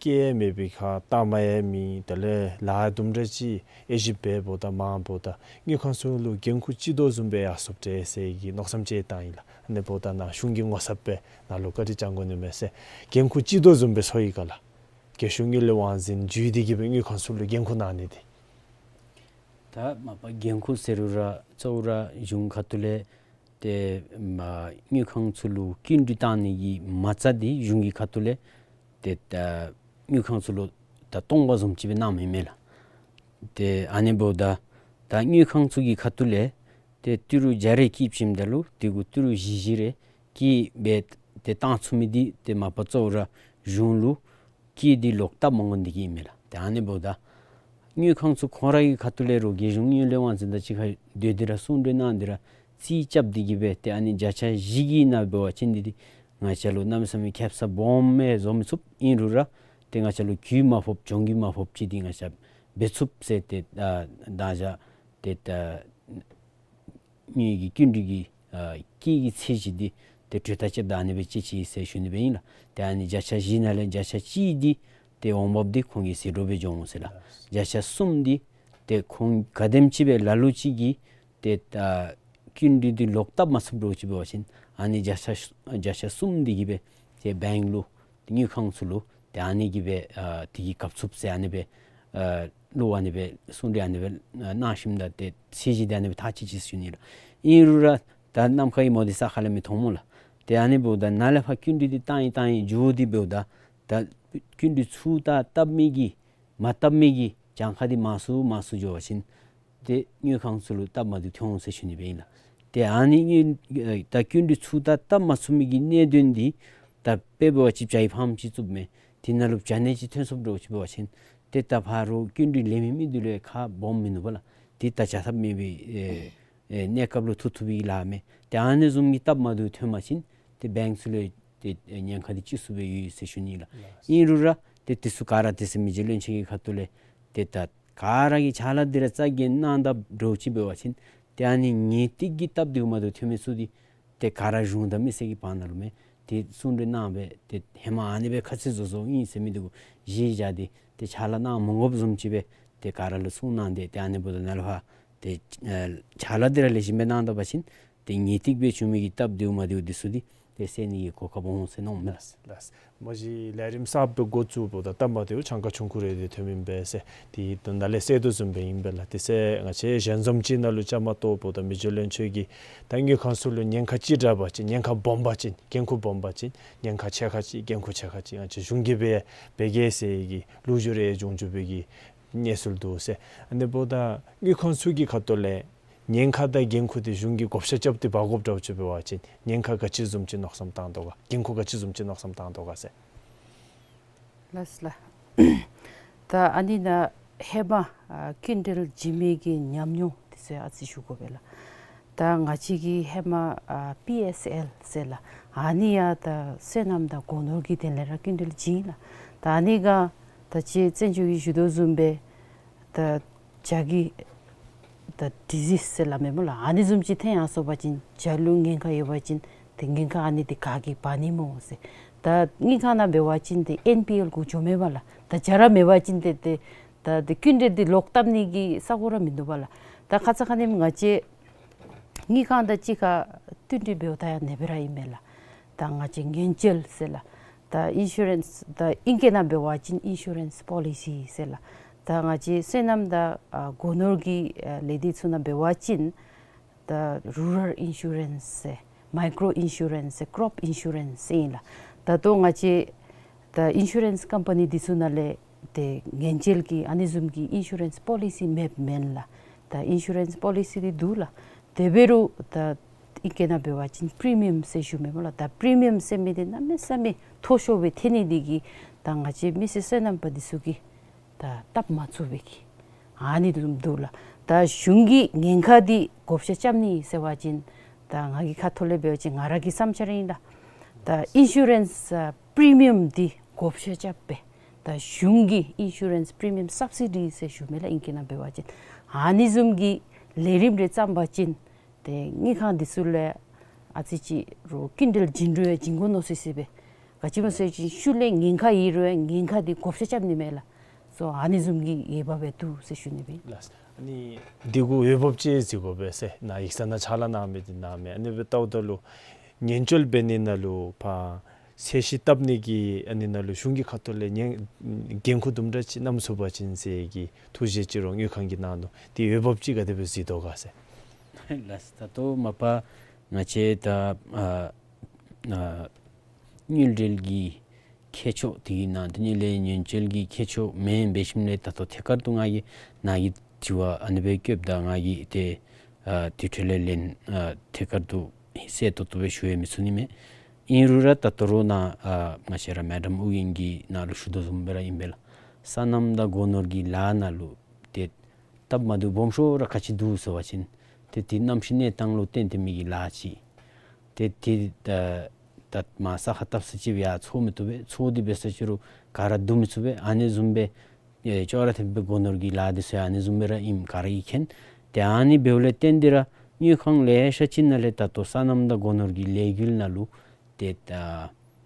སྐྱེད་མེད་པའི་ཁར་ལྟག་མ་ཡང་མེད། དེ་ལས་ལཱ་དུམ་གྲ་ཅིག་དབྱེ་ཞིབ་འབདཝ་ད་མ་འབདཝ་ད་དངུལ་ཁང་ཚུ་ལུ་འགན་ཁུར་ཅིག་དོ་བཟུམ་སྦེ་ཡར་སོངམ་འདྲས་ཟེར་གྱི་མནོ་བསམ་ཅིག་བཏང་ཡི་ལགས། ཨ་ནི་འབདཝ་ད་ནཱ་གཞུང་གི་ངོ་ཚབ་སྦེ་ནཱ་ལུ་བཀའ་དྲིན་བསྐྱང་དགོ་ནི་མས་ཟེར། འགན་ཁུར་ཅིག་དོ་བཟུམ་སྦེ་ཚོར་ཡི་ག་ལགས། རྒྱལ་གཞུང་གི་ལས་དབང་འཛིན་བརྒྱུད་དེ་གིས་སྦེ་དངུལ་ཁང་ཚུ་ལུ་འགན་ཁུར་གནང་ནི་འདི། ད་མ་པ་འགན་ཁུར་ཟེར་རུང་ར་གཙོ་བོ་ར་གཞུང་ཁ་ཐུག་ལས་ཏེ་མ་དངུལ་ཁང་ཚུ་ལུ་སྐྱིན་འགྲུལ་བཏང་ནི་གི་མ་རྩ་འདི་གཞུང་གི་ཁ་ཐུག་ལས་ཏེ་ད་དངུལ་ཁང་ཚུ་ལུ་ད་སྟོང་པ་བཟུམ་ཅིག་སྦེ་གནངམ་ཨིན་མས་ལགས། ཏེ་ཨ་ནི་འབདཝ་ད་ད་དངུལ་ཁང་ཚུ་གི་ཁ་ཐུག་ལས་ཏེ་ཏི་རུ་བརྒྱ་རེ་བསྐྱིདཔ་ཅིག་ཨིནམ་ད་ལུ་དེ་གུ་ཏི་རུ་བཞི་བཞི་རེ་བསྐྱིད་སྦེ་ཏེ་བཏང་ཚུགས་མི་འདི་ཏེ་མ་པ་གཙོ་བོ་ར་གཞུང་ལུ་སྐྱིད་འདི་ལོག་བཏབ་མ་དགོ་ནི་འདི་གིས་ཨིན་མས་ལགས། ཏེ་ཨ་ནི་འབདཝ་ད་དངུལ་ཁང་ཚུ་ཁོང་རའི་ཁ་ཐུག་ལས་རོགས་རྒྱལ་གཞུང་དངུལ་ལས་དབང་འཛིན་དང་གཅིག་ཁར་སྡོད་དེ་ར་གསུང་གྲོས་གནང་སྟེ་ར་རྩིས་རྐྱབ་སྟེ་གིས་སྦེ་ཏེ་ཨ་ནི་བརྒྱ་ཆ་བཞི་གི་ནང་འབད་བ་ཅིན་འདི་འདི་ང་བཅས་ལུ་གནམ་མེད་ས་མེད་ཁེབ་ས་སྦོམ་སྦེ་བཟོ་མི་ཚུགས། ཨིན་རུང་ར་ཏེ་ང་བཅས་ལུ་རྒུད་མ་ཕོགཔ་གྱོང་རྒུད་མ་ཕོགཔ་ཅིག་འདི་ང་བཅས་འབད་ཚུགས་ཟེར་ཏེ་ཨ་ད་ཅི་ཏེ་ད་དངུལ་གྱི་སྐྱིན་འགྲུལ་གྱི་ཨ་སྐྱིད་ཀྱི་ཚད་གཞི་འདི་ཏེ་གྲོས་ཐག་བཅདཔ་ད་ཨ་ནི་སྦེ་བཅད་ཅི་ཟེར་ཞུ་ནི་སྦེ་ཨིན་ལགས། ཏེ་ཨ་ནི་བརྒྱ་ཆ་བཞི་ནང་ལས་བརྒྱ་ཆ་གཅིག་འདི་ཏེ་འོང་འབབ་འདི་ཁོང་གི་ཟད་འགྲོ་སྦེ་འགྱོ་འོང་ཟེར་ལགས། བརྒྱ་ཆ་གསུམ་འདི་ཏེ་ ཏེ་ཁོང་ག་དེམ་ཅིག་སྦེ་ལ་ལུ་ཅིག་གིས་ཏེ་ད་སྐྱིན་འགྲུལ་འདི་ལོག་བཏབ་མ་ཚུགསཔ་འདྲཝ་ཅིག་འབད་བ་ཅིན་ཨ་ནི་བརྒྱ་ཆ་བརྒྱ་ཆ་གསུམ་འདི་གིས་སྦེ་ཏེ་བེངཀ་ལུ་དངུལ་ཁང་ཚུ་ལུ་ཏེ་ཨ་ནི་གིས་སྦེ་ཨ་དེ་གིས་གབ་ཚུགས་ཟེར་ཨ་ནི་སྦེ་ཨ་ལུ་ཨ་ནི་སྦེ་གསུང་གྲོས་ཨ་ནི་སྦེ་ཨ་གནང་ཞིནམ་ད་ཏེ་ཚད་གཞི་འདི་ཨ་ནི་སྦེ་ཐག་བཅད་ཅི་ཟེར་ཞུ་ནི་ལགས། ཨིན་རུང་ར་ད་ནམ་མཁའི་མོ་འདི་ས་ཁ་ལས་མི་མཐོང་སྨོ་ལགས། ཏེ་ཨ་ནི་འབདཝ་ད་ནཱ་ལས་ཕར་སྐྱིན་འགྲུལ་འདི་བཏང་ཡི་བཏང་ཡི་འགྱོ་སྟེ་འབདཝ་ད་ད་སྐྱིན་འགྲུལ་ཚུ་ད་བཏབ་མི་གི་མ་བཏབ་མི་གི་གྱངས་ཁ་འདི་མང་སུ་མང་སུ་འགྱོ་བ་ཅིན་ཏེ་དངུལ་ཁང་ཚུ་ལུ་སྟབས་མ་བདེཝ་ཐོན་འོང་ཟེར་ཞུ་ནི་སྦེ་ཨིན་ལགས། ཏེ་ཨ་ནི་དངུལ་ཨེ་ད་སྐྱིན་འགྲུལ་ཚུ་ད་བཏབ་མ་ཚུགས་མི་གི་གནད་དོན་འདི་ད་དཔེ་འབད་བ་ཅིན་བྱ་ཡི་ཕམ་ཅིག་བཙུགསཔ་མས། དེ་ནང་ལུ་བྱ་ནད་ཅིག་ཐོན་སོངམ་འདྲཝ་ཅིག་འབད་བ་ཅིན་ཏེ་ད་ཕར་སྐྱིན་འགྲུལ་ལེན་མི་མི་འདི་ལུ་ཁ་སྦོམ་མིན་ནུག་པ་ལགས། ཏེ་ད་བྱ་ཐབས་མེད་པའི་ཨེ་ཨེ་གནས་སྐབས་ལུ་ཐུག་ཐུག་པའི་ལཱ་མས། ཏེ་ཨ་ནི་བཟུམ་གྱི་སྟབས་མ་བདེཝ་ཐོན་པ་ཅིན་ཏེ་བེངཀ་ཚུ་ལུ་ཏེ་ཉེན་ཁ་འདི་ལྕི་སུ་སྦེ་ཡོད་ཟེར་ཞུ་ནི་ལགས། ཨིན་རུང་ར་ཏེ་དེ་ཚུ་ག་ར་དེ་ཚུ་མི་རྗེ་བློན་ཆེན་གྱི་ཁ་ཐུག་ལས་ཏེ་ད་ག་ར་གིས་ཕྱག་ལཱ་འདི་ར་རྩ་འགེངས་གནང་དཔ་འདྲཝ་ཅིག་འབད་བ་ཅིན་ཏེ་ཨ་ནི་ངེས་ཏིག་གི་སྟབས་བདེཝ་མ་བདེཝ་ཐོན་མི་ཚུ་འདི་ཏེ་ག་ར་གཞུང་དང་མི་སེར་གྱི་བར་ན་ལུ་མས། ཏེ་གསུང་གྲོས་གནང་སྦེ་ཏེ་ཧེ་མ་ཨ་ནི་སྦེ་ཁ་ཚིག་བཟོ་བཟོཝ་ཨིན་ཟེར་མི་འདི་གུ་གཞི་བཞག་སྟེ་ཏེ་ཕྱག་ལཱ་གནང་མ་དགོཔ་བཟུམ་ཅིག་སྦེ་ཏེ་ག་ར་ལུ་གསུང་གནང་སྟེ་ཏེ་ཨ་ནི་འབདཝ་ད་ནཱ་ལས་ཕར་ཏེ་ཨེ་ཕྱག་ལཱ་འདི་ར་ལེགས་ཤོམ་སྦེ་གནང་ད་པ་ཅིན་ཏེ་ངེས་ཏིག་སྦེ་བྱུང་མི་གི་སྟབས་བདེཝ་མ་བདེཝ་འདི་ཚུ་འདི་ཏེ་སེལ་ནི་གི་གོ་སྐབས་འོང་ཟེར་མནོཝ་མས། ལགས་ལགས། མ་གཞི་ལས་རིམ་གསརཔ་འགོ་བཙུགས་འབདཝ་ད་སྟབས་མ་བདེཝ་གྱངས་ཁ་ཆུང་ཀུ་རེ་འདི་ཐོནམ་ཨིན་པས་ཟེར་ཏེ་ད་ནཱ་ལས་གསལ་དོ་བཟུམ་སྦེ་ཨིན་པས་ལགས། དེ་ཚེ་ང་བཅས་ཞལ་འཛོམས་ཅིག་ནང་ལུ་བཅའ་མར་གཏོགས་འབདཝ་ད་མི་རྗེ་བློན་ཆེན་གྱིས་ད་དངུལ་ཁང་ཚུ་ལུ་ཉེན་ཁ་ཅིག་དྲག་པ་ཅིན་ཉེན་ཁ་སྦོམ་པ་ཅིན་འགན་ཁུར་སྦོམ་པ་ཅིན་ཉེན་ཁ་ཆེ་ཁ་ཅིག་འགན་ཁུར་ཆེ་ཁ་ཅིག་ང་བཅས་གཞུང་གིས་འབད་འབད་གེ་ཟེར་གྱི་ལོ་རྒྱུས་རེ་འབྱུང་འགྱོ་བའི་གི་གནས་ཚུལ་འདུག་ཟེར། ཨ་ནི་འབདཝ་ད་དངུལ་ཁང་ཚུ་གི་ཁ་ཐུག་ལས་ཉེན་ཁ་དང་འགན་ཁུར་འདི་གཞུང་གིས་བགོ་བཤའ་རྐྱབ་སྟེ་འབག་དགོཔ་འདྲཝ་ཅིག་འབད་བ་ཅིན་ཉེན་ཁ་ག་ཅི་བཟུམ་ཅིག་མནོ་བསམ་བཏང་དོ་ག། འགན་ཁུར་ག་ཅི་བཟུམ་ཅིག་མནོ་བསམ་བཏང་དོ་ག་ཟེར། ལགས་ལགས། ད་ཨ་ནི་ནཱ་ཧེ་མ་ཨ་སྐྱིན་འགྲུལ་བྱིན་མི་གི་ཉམས་མྱོང་འདི་ཚུ་ཨ་ཙི་ཞུ་དགོ་པས་ལགས། ད་ང་བཅས་ཀྱི་ཧེ་མ་ཨ་པི་ཨེསི་ཨེལ་ཟེར་ལགས། ཨ་ནི་ཡང་ད་སོ་ནམ་དང་སྒོ་ནོར་གྱི་དོན་ལས་ར་སྐྱིན་འགྲུལ་བྱིན་ལགས། ད་ཨ་ནི་ག་ད་ཅི་བཙན་བྱོལ་གྱིས་ཞུ་དོ་བཟུམ་སྦེ་ད་བྱ་གི་ད་ཌི་ཟིསི་ཟེར་སླབ་མས་སྨོ་ལགས། ཨ་ནི་བཟུམ་ཅིག་ཐོན་ཡར་སོང་པ་ཅིན་བྱ་ལུ་ཉེན་ཁ་ཡོད་པ་ཅིན་ཏེ་ཉེན་ཁ་ཨ་ནི་འདི་ག་གིས་འབག་ནི་སྨོ་ཟེར། ད་དངུལ་ཁང་ནང་འབད་བ་ཅིན་ཏེ་ཨེན་པི་ཨེལ་གུ་འགྱོ་མས་པ་ལགས། ད་བྱ་ར་མེད་པ་ཅིན་ཏེ་ཏེ་ད་ཏེ་སྐྱིན་འགྲུལ་འདི་ལོག་བཏབ་ནི་གི་ས་གོ་ར་མིན་འདུག་པ་ལགས། ད་ཁ་ཙ་ཁ་ཉིནམ་ང་བཅས་དངུལ་ཁང་དང་གཅིག་ཁར་བསྟུན་གྲོས་འབདཝ་ད་ཡང་ཨ་ནེ་སྦེ་ར་ཨིན་མས་ལགས། ད་ང་བཅས་ཉེན་བཅོལ་ཟེར་ལགས། ད་ཨིན་ཤུ་རེནསི་ད་ཨིང་སྐད་ནང་འབད་བ་ཅིན་ཨིན་ཤུ་རེནསི་པོ་ལི་སི་ཟེར་ལགས། ད་ང་བཅས་སོ་ནམ་དང་ཨ་སྒོ་ནོར་གྱི་ཨ་ལས་སྡེ་ཚུ་ནང་འབད་བ་ཅིན་ད་རུ་རཱལ་ཨིན་ཤུ་རེནསི་ཟེར་མའི་ཀྲོ་ཨིན་ཤུ་རེནསི་ཟེར་ཀྲོབ་ཨིན་ཤུ་རེནསི་ཟེར་ཨིན་ལགས། ད་ལྟོ་ང་བཅས་ད་ཨིན་ཤུ་རེནསི་ཀམ་པ་ནི་འདི་ཚུ་ནང་ལས་ཏེ་ཉེན་བཅོལ་གྱི་ཨ་ནི་བཟུམ་གྱི་ཨིན་ཤུ་རེནསི་པོ་ལི་སི་མེདཔ་མེན་ལགས། ད་ཨིན་ཤུ་རེནསི་པོ་ལི་སི་འདི་འདུག་ལགས། དེ་འབད་རུང་ད་ཨིང་སྐད་ནང་འབད་བ་ཅིན་པི་རི་མི་ཡམ་ཟེར་ཞུ་མས་སྨོ་ལགས། ད་པི་རི་མི་ཡམ་ཟེར་མི་འདི་གནམ་མེད་ས་མེད་མཐོ་ཤོས་སྦེ་ཐོན་ནི་འདི་གིས་ད་ང་བཅས་མི་སེར་སོ་ནམ་པ་འདི་ཚུ་གིས་ད་བཏབ་མ་ཚུགས་པའི་གི་ཨ་ནི་འདུག་འདུག་ལགས། ད་གཞུང་གིས་ཉེན་ཁ་འདི་བགོ་བཤའ་རྐྱབ་ནི་ཟེར་བ་ཅིན་ད་ང་གི་ཁ་ཐུག་ལས་འབད་བ་ཅིན་ང་ར་གི་བསམ་འཆར་ཨིན་ལགས། ད་ཨིན་ཤུ་རེནསི་ཨ་པི་རི་མི་ཡམ་འདི་བགོ་བཤའ་རྐྱབ་སྦེ་ད་གཞུང་གི་ཨིན་ཤུ་རེནསི་པི་རི་མི་ཡམ་སབ་སི་ཌི་ཟེར་ཞུ་མས་ལགས་ཨིང་སྐད་ནང་འབད་བ་ཅིན་ཨ་ནི་བཟུམ་གྱི་ལས་རིམ་རེ་བརྩམ་པ་ཅིན་ཏེ་དངུལ་ཁང་འདི་ཚུ་ལས་ཨ་ཙི་ཅིག་རོགས་སྐྱིན་འགྲུལ་བྱིན་རུང་ཡང་བྱིན་དགོ་མནོ་སི་སི་སྦེ། ག་ཅི་སྨོ་ཟེར་བ་ཅིན་ཤུལ་ལས་ཉེན་ཁ་ཡོད་རུང་ཡང་ཉེན་ཁ་འདི་བགོ་བཤའ་རྐྱབ་ནི་མས་ལགས། སོ་ཨ་ནི་བཟུམ་གྱི་འོས་འབབ་སྦེ་འདུག་ཟེར་ཞུ་ནི་སྦེ། ལགས། ཨ་ནི་འདི་གུ་འོས་འབབ་ཅིག་གཟིགས་དགོ་པས་ཟེར་ནཱ་ཡིག་ཚང་ནང་ཕྱག་ལཱ་གནང་མི་འདི་གནང་མས། ཨ་ནི་སྦེ་ལྟཝ་ད་ལུ་ཉེན་བཅོལ་འབད་ནི་ནང་ལུ་ཕར་ཚད་གཞི་བཏབ་ནི་གི་ཨ་ནི་ནང་ལུ་གཞུང་གི་ཁ་ཐུག་ལས་ཉེན་འགན་ཁུར་དུམ་གྲ་ཅིག་བསྣམ་ཚུགས་པ་ཅིན་ཟེར་གྱི་ཐུགས་བཞེད་ཅིག་རོགས་དངུལ་ཁང་གིས་གནང་ནུག། དེ་འོས་འབབ་ཅིག་ག་དེ་སྦེ་གཟིགས་དོ་ག་ཟེར། ལགས། ད་ལྟོ་མ་པ་ང་བཅས་ད་ཨ་ཨ་དངུལ་འབྲེལ་གྱི་ཁྱད་ཆོས་དེ་གི་ནང་དེ་ནི་ལས་ཉེན་བཅོལ་གྱི་ཁྱད་ཆོས་མེན་འབད་ཞིནམ་ལས་ད་ལྟོ་ཐད་ཀར་དུ་ང་གིས་ནཱ་གི་དྲི་བ་ཨ་ནི་སྦེ་བཀོདཔ་ད་ང་གིས་ཏེ་ཨ་དེ་འཕྲོ་ལས་ལན་ཨ་ཐད་ཀར་དུ་གསལ་ཏོག་ཏོ་སྦེ་ཞུ་ཡང་མི་ཚུགས་ནི་མས། ཨིན་རུང་ར་ད་ལྟོ་རོགས་ནཱ་ཨ་ང་བཅས་ར་མེ་ཌམ་ཨོ་རྒྱན་གྱིས་ནཱ་ལུ་ཞུ་དོ་བཟུམ་སྦེ་ར་ཨིན་པས་ལགས། སོ་ནམ་དང་སྒོ་ནོར་གྱི་ལཱ་ནང་ལུ་ཏེ་སྟབས་མ་བདེཝ་སྦོམ་ཤོས་ར་ག་ཅི་འདུག་ཟེར་བ་ཅིན་ཏེ་དེ་གནམ་གཤིས་གནས་སྟངས་ལུ་བརྟེན་ཏེ་མི་གི་ལཱ་ཅིག། ཏེ་དེ་ད་ད་མར་ས་ཁར་བཏབ་ས་ཅིག་སྦེ་ཡར་འཚོ་མི་བཏུབ་པས། འཚོ་སྟེ་འབད་ས་ཅིག་རུང་ག་ར་བསྡུ་མི་ཚུགས་པས། ཨ་ནི་བཟུམ་སྦེ་ཨེ་ཅོག་ར་འཐདཔ་སྦེ་སྒོ་ནོར་གྱི་ལཱ་འདི་ཚུ་ཡང་ཨ་ནི་བཟུམ་སྦེ་ར་ཨིནམ་ག་ར་གིས་མཁྱེན། ཏེ་ཨ་ནི་འབདཝ་ལས་བརྟེན་ཏེ་ར་དངུལ་ཁང་ལེ་ཤ་ཅིག་ནང་ལས་ད་ལྟོ་སོ་ནམ་དང་སྒོ་ནོར་གྱི་ལས་འགུལ་ནང་ལུ་ཏེ་ད་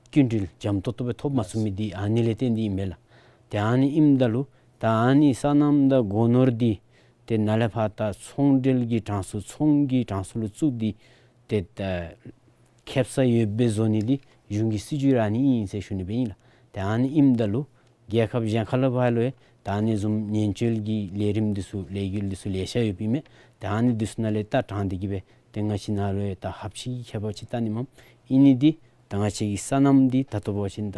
སྐྱིན་འགྲུལ་འཇམ་ཏོག་ཏོ་སྦེ་ཐོབ་མ་ཚུགས་མི་འདི་ཨ་ནི་ལས་བརྟེན་ཏེ་ཨིན་མས་ལགས། ཏེ་ཨ་ནི་ཨིནམ་ད་ལུ་ད་ཨ་ནི་སོ་ནམ་དང་སྒོ་ནོར་འདི་ ཏེ་ནཱ་ལས་ཕར་ད་ཚོང་འབྲེལ་གྱི་གྲངས་སུ་ཚོང་གི་གྲངས་སུ་ལུ་བཙུགས་ཏེ་ཏེ་ད་ཁེབ་ས་ཡོདཔ་སྦེ་བཟོ་ནི་འདི་གཞུང་གི་སྲིད་བྱུས་ར་ཨ་ནི་ཨིན་ཟེར་ཞུ་ནི་སྦེ་ཨིན་ལགས། ཏེ་ཨ་ནི་ཨིནམ་ད་ལུ་རྒྱལ་ཁབ་གཞན་ཁ་ལས་ཕར་ལུ་ཡང་ད་ཨ་ནི་བཟུམ་ཉེན་བཅོལ་གྱི་ལས་རིམ་འདི་ཚུ་ལས་འགུལ་འདི་ཚུ་ལེ་ཤ་ཡོདཔ་ཨིན་མས། ཏེ་ཨ་ནི་འདི་ཚུ་ནང་ལས་ད་དྲངས་ཏེ་གི་སྦེ་ཏེ་ང་བཅས་ནཱ་ལུ་ཡང་ད་ཧབ་ཤིག་གི་ཁྱད་པར་ཅིག་བལྟ་ནི་མས། ཨིན་ནི་འདི་ད་ང་བཅས་ཀྱི་སོ་ནམ་འདི་ད་ལྟོ་འབད་བ་ཅིན་ད་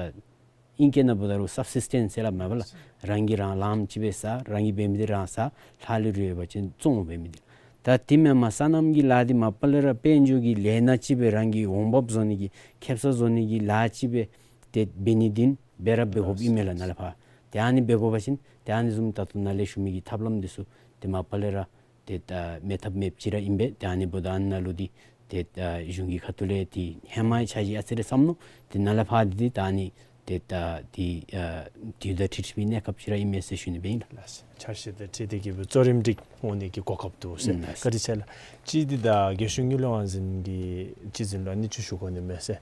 ཨིང་སྐད་ནང་འབོ་ད་རུང་སབ་སིས་ཊེནསི་ཟེར་སླབ་མས་པ་ལགས། རང་གིས་རང་ལངམ་ཅིག་སྦེ་ཟ། རང་གིས་འབད་མི་འདི་རང་ཟ། ལྷག་ལུས་རེ་ཡོད་པ་ཅིན་བཙོང་འབད་མི་འདི། ད་དེ་མེན་པར་སོ་ནམ་གྱི་ལཱ་འདི་མ་པ་ལས་ར་དཔལ་འབྱོར་གྱི་ལས་སྣ་ཅིག་སྦེ་རང་གི་འོང་འབབ་བཟོ་ནི་གི་ཁེབ་ས་བཟོ་ནི་གི་ལཱ་ཅིག་སྦེ་ཏེ་འབད་ནི་འདི་འབད་ར་འབད་དགོཔ་ཨིན་མས་ལགས་ནཱ་ལས་ཕར། ཏེ་ཨ་ནི་འབད་དགོ་པ་ཅིན་ཏེ་ཨ་ནི་བཟུམ་ད་ལྟོ་ནཱ་ལས་ཞུ་མི་གི་ཐབས་ལམ་འདི་ཚུ་ཏེ་མ་པ་ལས་ར་ཏེ་ད་མེད་ཐབས་མེདཔ་ཅིག་ར་ཨིན་པས། ཏེ་ཨ་ནི་འབདཝ་ད་ཨ་ནཱ་ལུ་འདི་ཏེ་ད་གཞུང་གི་ཁ་ཐུག་ལས་ཏེ་ཧེ་མའི་འཆར་གཞི་ཨ་ཙི་རེ་བརྩམ་ནུག། ཏེ་ནཱ་ལས་ཕར་འདི་ཏེ་ད་ཨ་ནི་ཏེ་ད་ཏེ་ཨ་དུས་དང་འཁྲིལ་འཁྲིལ་བའི་གནས་སྐབས་ཅིག་ར་ཨིན་མས་ཟེར་ཞུ་ནི་སྦེ་ཨིན་ལགས། ལགས་སོ། འཆར་གཞི་དང་འཁྲིལ་ཏེ་གི་སྦེ་གཙོ་རིམ་སྒྲིག་འོང་ནི་གི་གོ་སྐབས་འདུག་ཟེར། ལགས་སོ། བཀའ་དྲིན་ཆེ་ལགས། གཅིག་འདི་ད་རྒྱལ་གཞུང་དངུལ་ལས་དབང་འཛིན་གྱི་སྤྱི་འཛིན་ལུ་ཨ་ནི་ཅིག་ཞུ་དགོ་ནི་མས་ཟེར།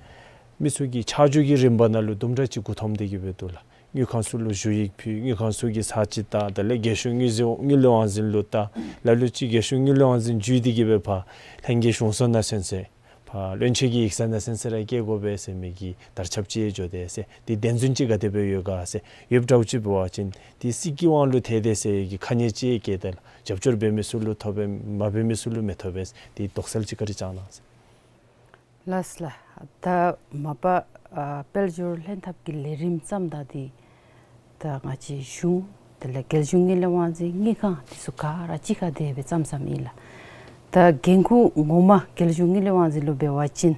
མི་ཚུ་གིས་ཆ་འཇོག་གི་རིམ་པ་ནང་ལུ་དུམ་གྲ་ཅིག་མགུ་འཐོམ་སྟེ་གི་སྦེ་འདུག་ལགས། དངུལ་ཁང་ཚུ་ལུ་ཞུ་ཡིག་ཕུལ། དངུལ་ཁང་ཚུ་གིས་ཚར་གཅིག་བལྟ། དེ་ལས་རྒྱལ་གཞུང་དངུལ་རྩིས་དངུལ་ལས་དབང་འཛིན་ལུ་བལྟ། ལ་ལུ་ཅིག་རྒྱལ་གཞུང་དངུལ་ལས་དབང་འཛིན་བརྒྱུད་དེ་གི་སྦེ་ཕར་ལྷན་རྒྱས་གཞུང་ཚོགས་ནང་ཚུན་ཚོད་ཕར་བློན་ཆེན་གྱི་ཡིག་ཚང་ནང་ཚུན་ཚོད་ར་བསྐྱལ་དགོ་པས་ཟེར་མི་གི་དར་ཁྱབ་ཅིག་འགྱོ་དེས་ཟེར། དེ་བདེན་རྫུན་ཅིག་ག་དེ་སྦེ་ཡོད་ག་ཟེར། ཡོདཔ་འདྲཝ་ཅིག་འབད་བ་ཅིན་དེ་སྲིད་ཀྱི་དབང་ལུ་ཐལ་དེས་ཟེར་གྱི་ཁ་ཉེས་ཅིག་བཀལ་ཏེ་ལགས། རྒྱབ་སྐྱོར་འབད་མི་ཚུ་ལུ་ཐོབ་པས། མ་འབད་མི་ཚུ་ལུ་མི་ཐོབ་པས། དེ་དོགས་སེལ་ཅིག་བཀའ་དྲིན་བསྐྱང་གནང་ཟེར། ལགས་ལགས། ད་མ་པ་ཨ་དཔལ་འབྱོར་ལྷན་ཐབས་ཀྱི་ལས་རིམ་བརྩམ་ད་འདི་ད་ང་བཅས་གཞུང་དེ་ལས་རྒྱལ་གཞུང་དངུལ་ལས་དབང་འཛིན་དངུལ་ཁང་འདི་ཚུ་ག་ར་གཅིག་ཁར་དེ་སྦེ་བརྩམས་བརྩམསཔ་ཨིན་ལགས། ད་འགན་ཁུར་ངོ་མ་རྒྱལ་གཞུང་དངུལ་ལས་དབང་འཛིན་ལུ་འབད་བ་ཅིན་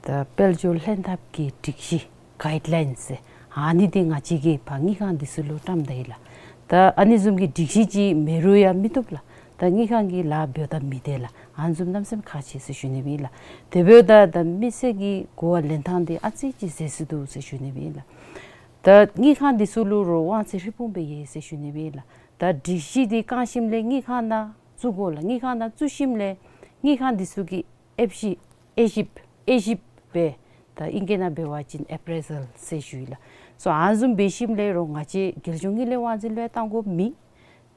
ད་དཔལ་འབྱོར་ལྷན་ཐབས་ཀྱི་སྒྲིག་གཞི་གའིཌ་ལའིནསི་ཟེར་ཨ་ནི་འདི་ང་བཅས་ཀྱིས་ཕར་དངུལ་ཁང་འདི་ཚུ་ལུ་བཀྲམ་ད་ཡི་ལགས། ད་ཨ་ནི་བཟུམ་གྱི་སྒྲིག་གཞི་ཅིག་མེད་རུང་ཡང་མི་བཏུབ་ལགས། ད་དངུལ་ཁང་གི་ལཱ་འབདཝ་ད་མི་བདེ་ལགས། ཨ་ནི་བཟུམ་གནམ་མེད་ས་མེད་ཁག་ཆེ་ཟེར་ཞུ་ནི་སྦེ་ཨིན་ལགས། དེ་འབདཝ་ད་ད་མི་སེར་གྱི་གོ་བ་ལེན་ཐངས་འདི་ཨ་ཙི་ཅིག་ཟད་སོང་འདུག་ཟེར་ཞུ་ནི་སྦེ་ཨིན་ལགས། ད་དངུལ་ཁང་འདི་ཚུ་ལུ་རོགས་དབང་ཚད་ཧྲིལ་བུམ་སྦེ་ཡོད་ཟེར་ཞུ་ནི་སྦེ་ཨིན་ལགས། ད་སྒྲིག་གཞི་འདི་བསྐང་ཞིནམ་ལས་དངུལ་ཁང་ནང་བཙུགས་དགོ་ལགས། དངུལ་ཁང་ནང་བཙུགས་ཞིནམ་ལས་དངུལ་ཁང་འདི་ཚུ་གིས་ཨེབ་ཞིབ་དབྱེ་ཞིབ་དབྱེ་ཞིབ་འབད། ད་ཨིང་སྐད་ནང་འབད་བ་ཅིན་ཨེ་པྲེ་ཟལ་ཟེར་ཞུ་ཡི་ལགས། སོ་ཨ་ནི་བཟུམ་འབད་ཞིནམ་ལས་རོགས་ང་བཅས་རྒྱལ་གཞུང་དངུལ་ལས་དབང་འཛིན་ལུ་ཡང་བཏང་དགོཔ་མེད།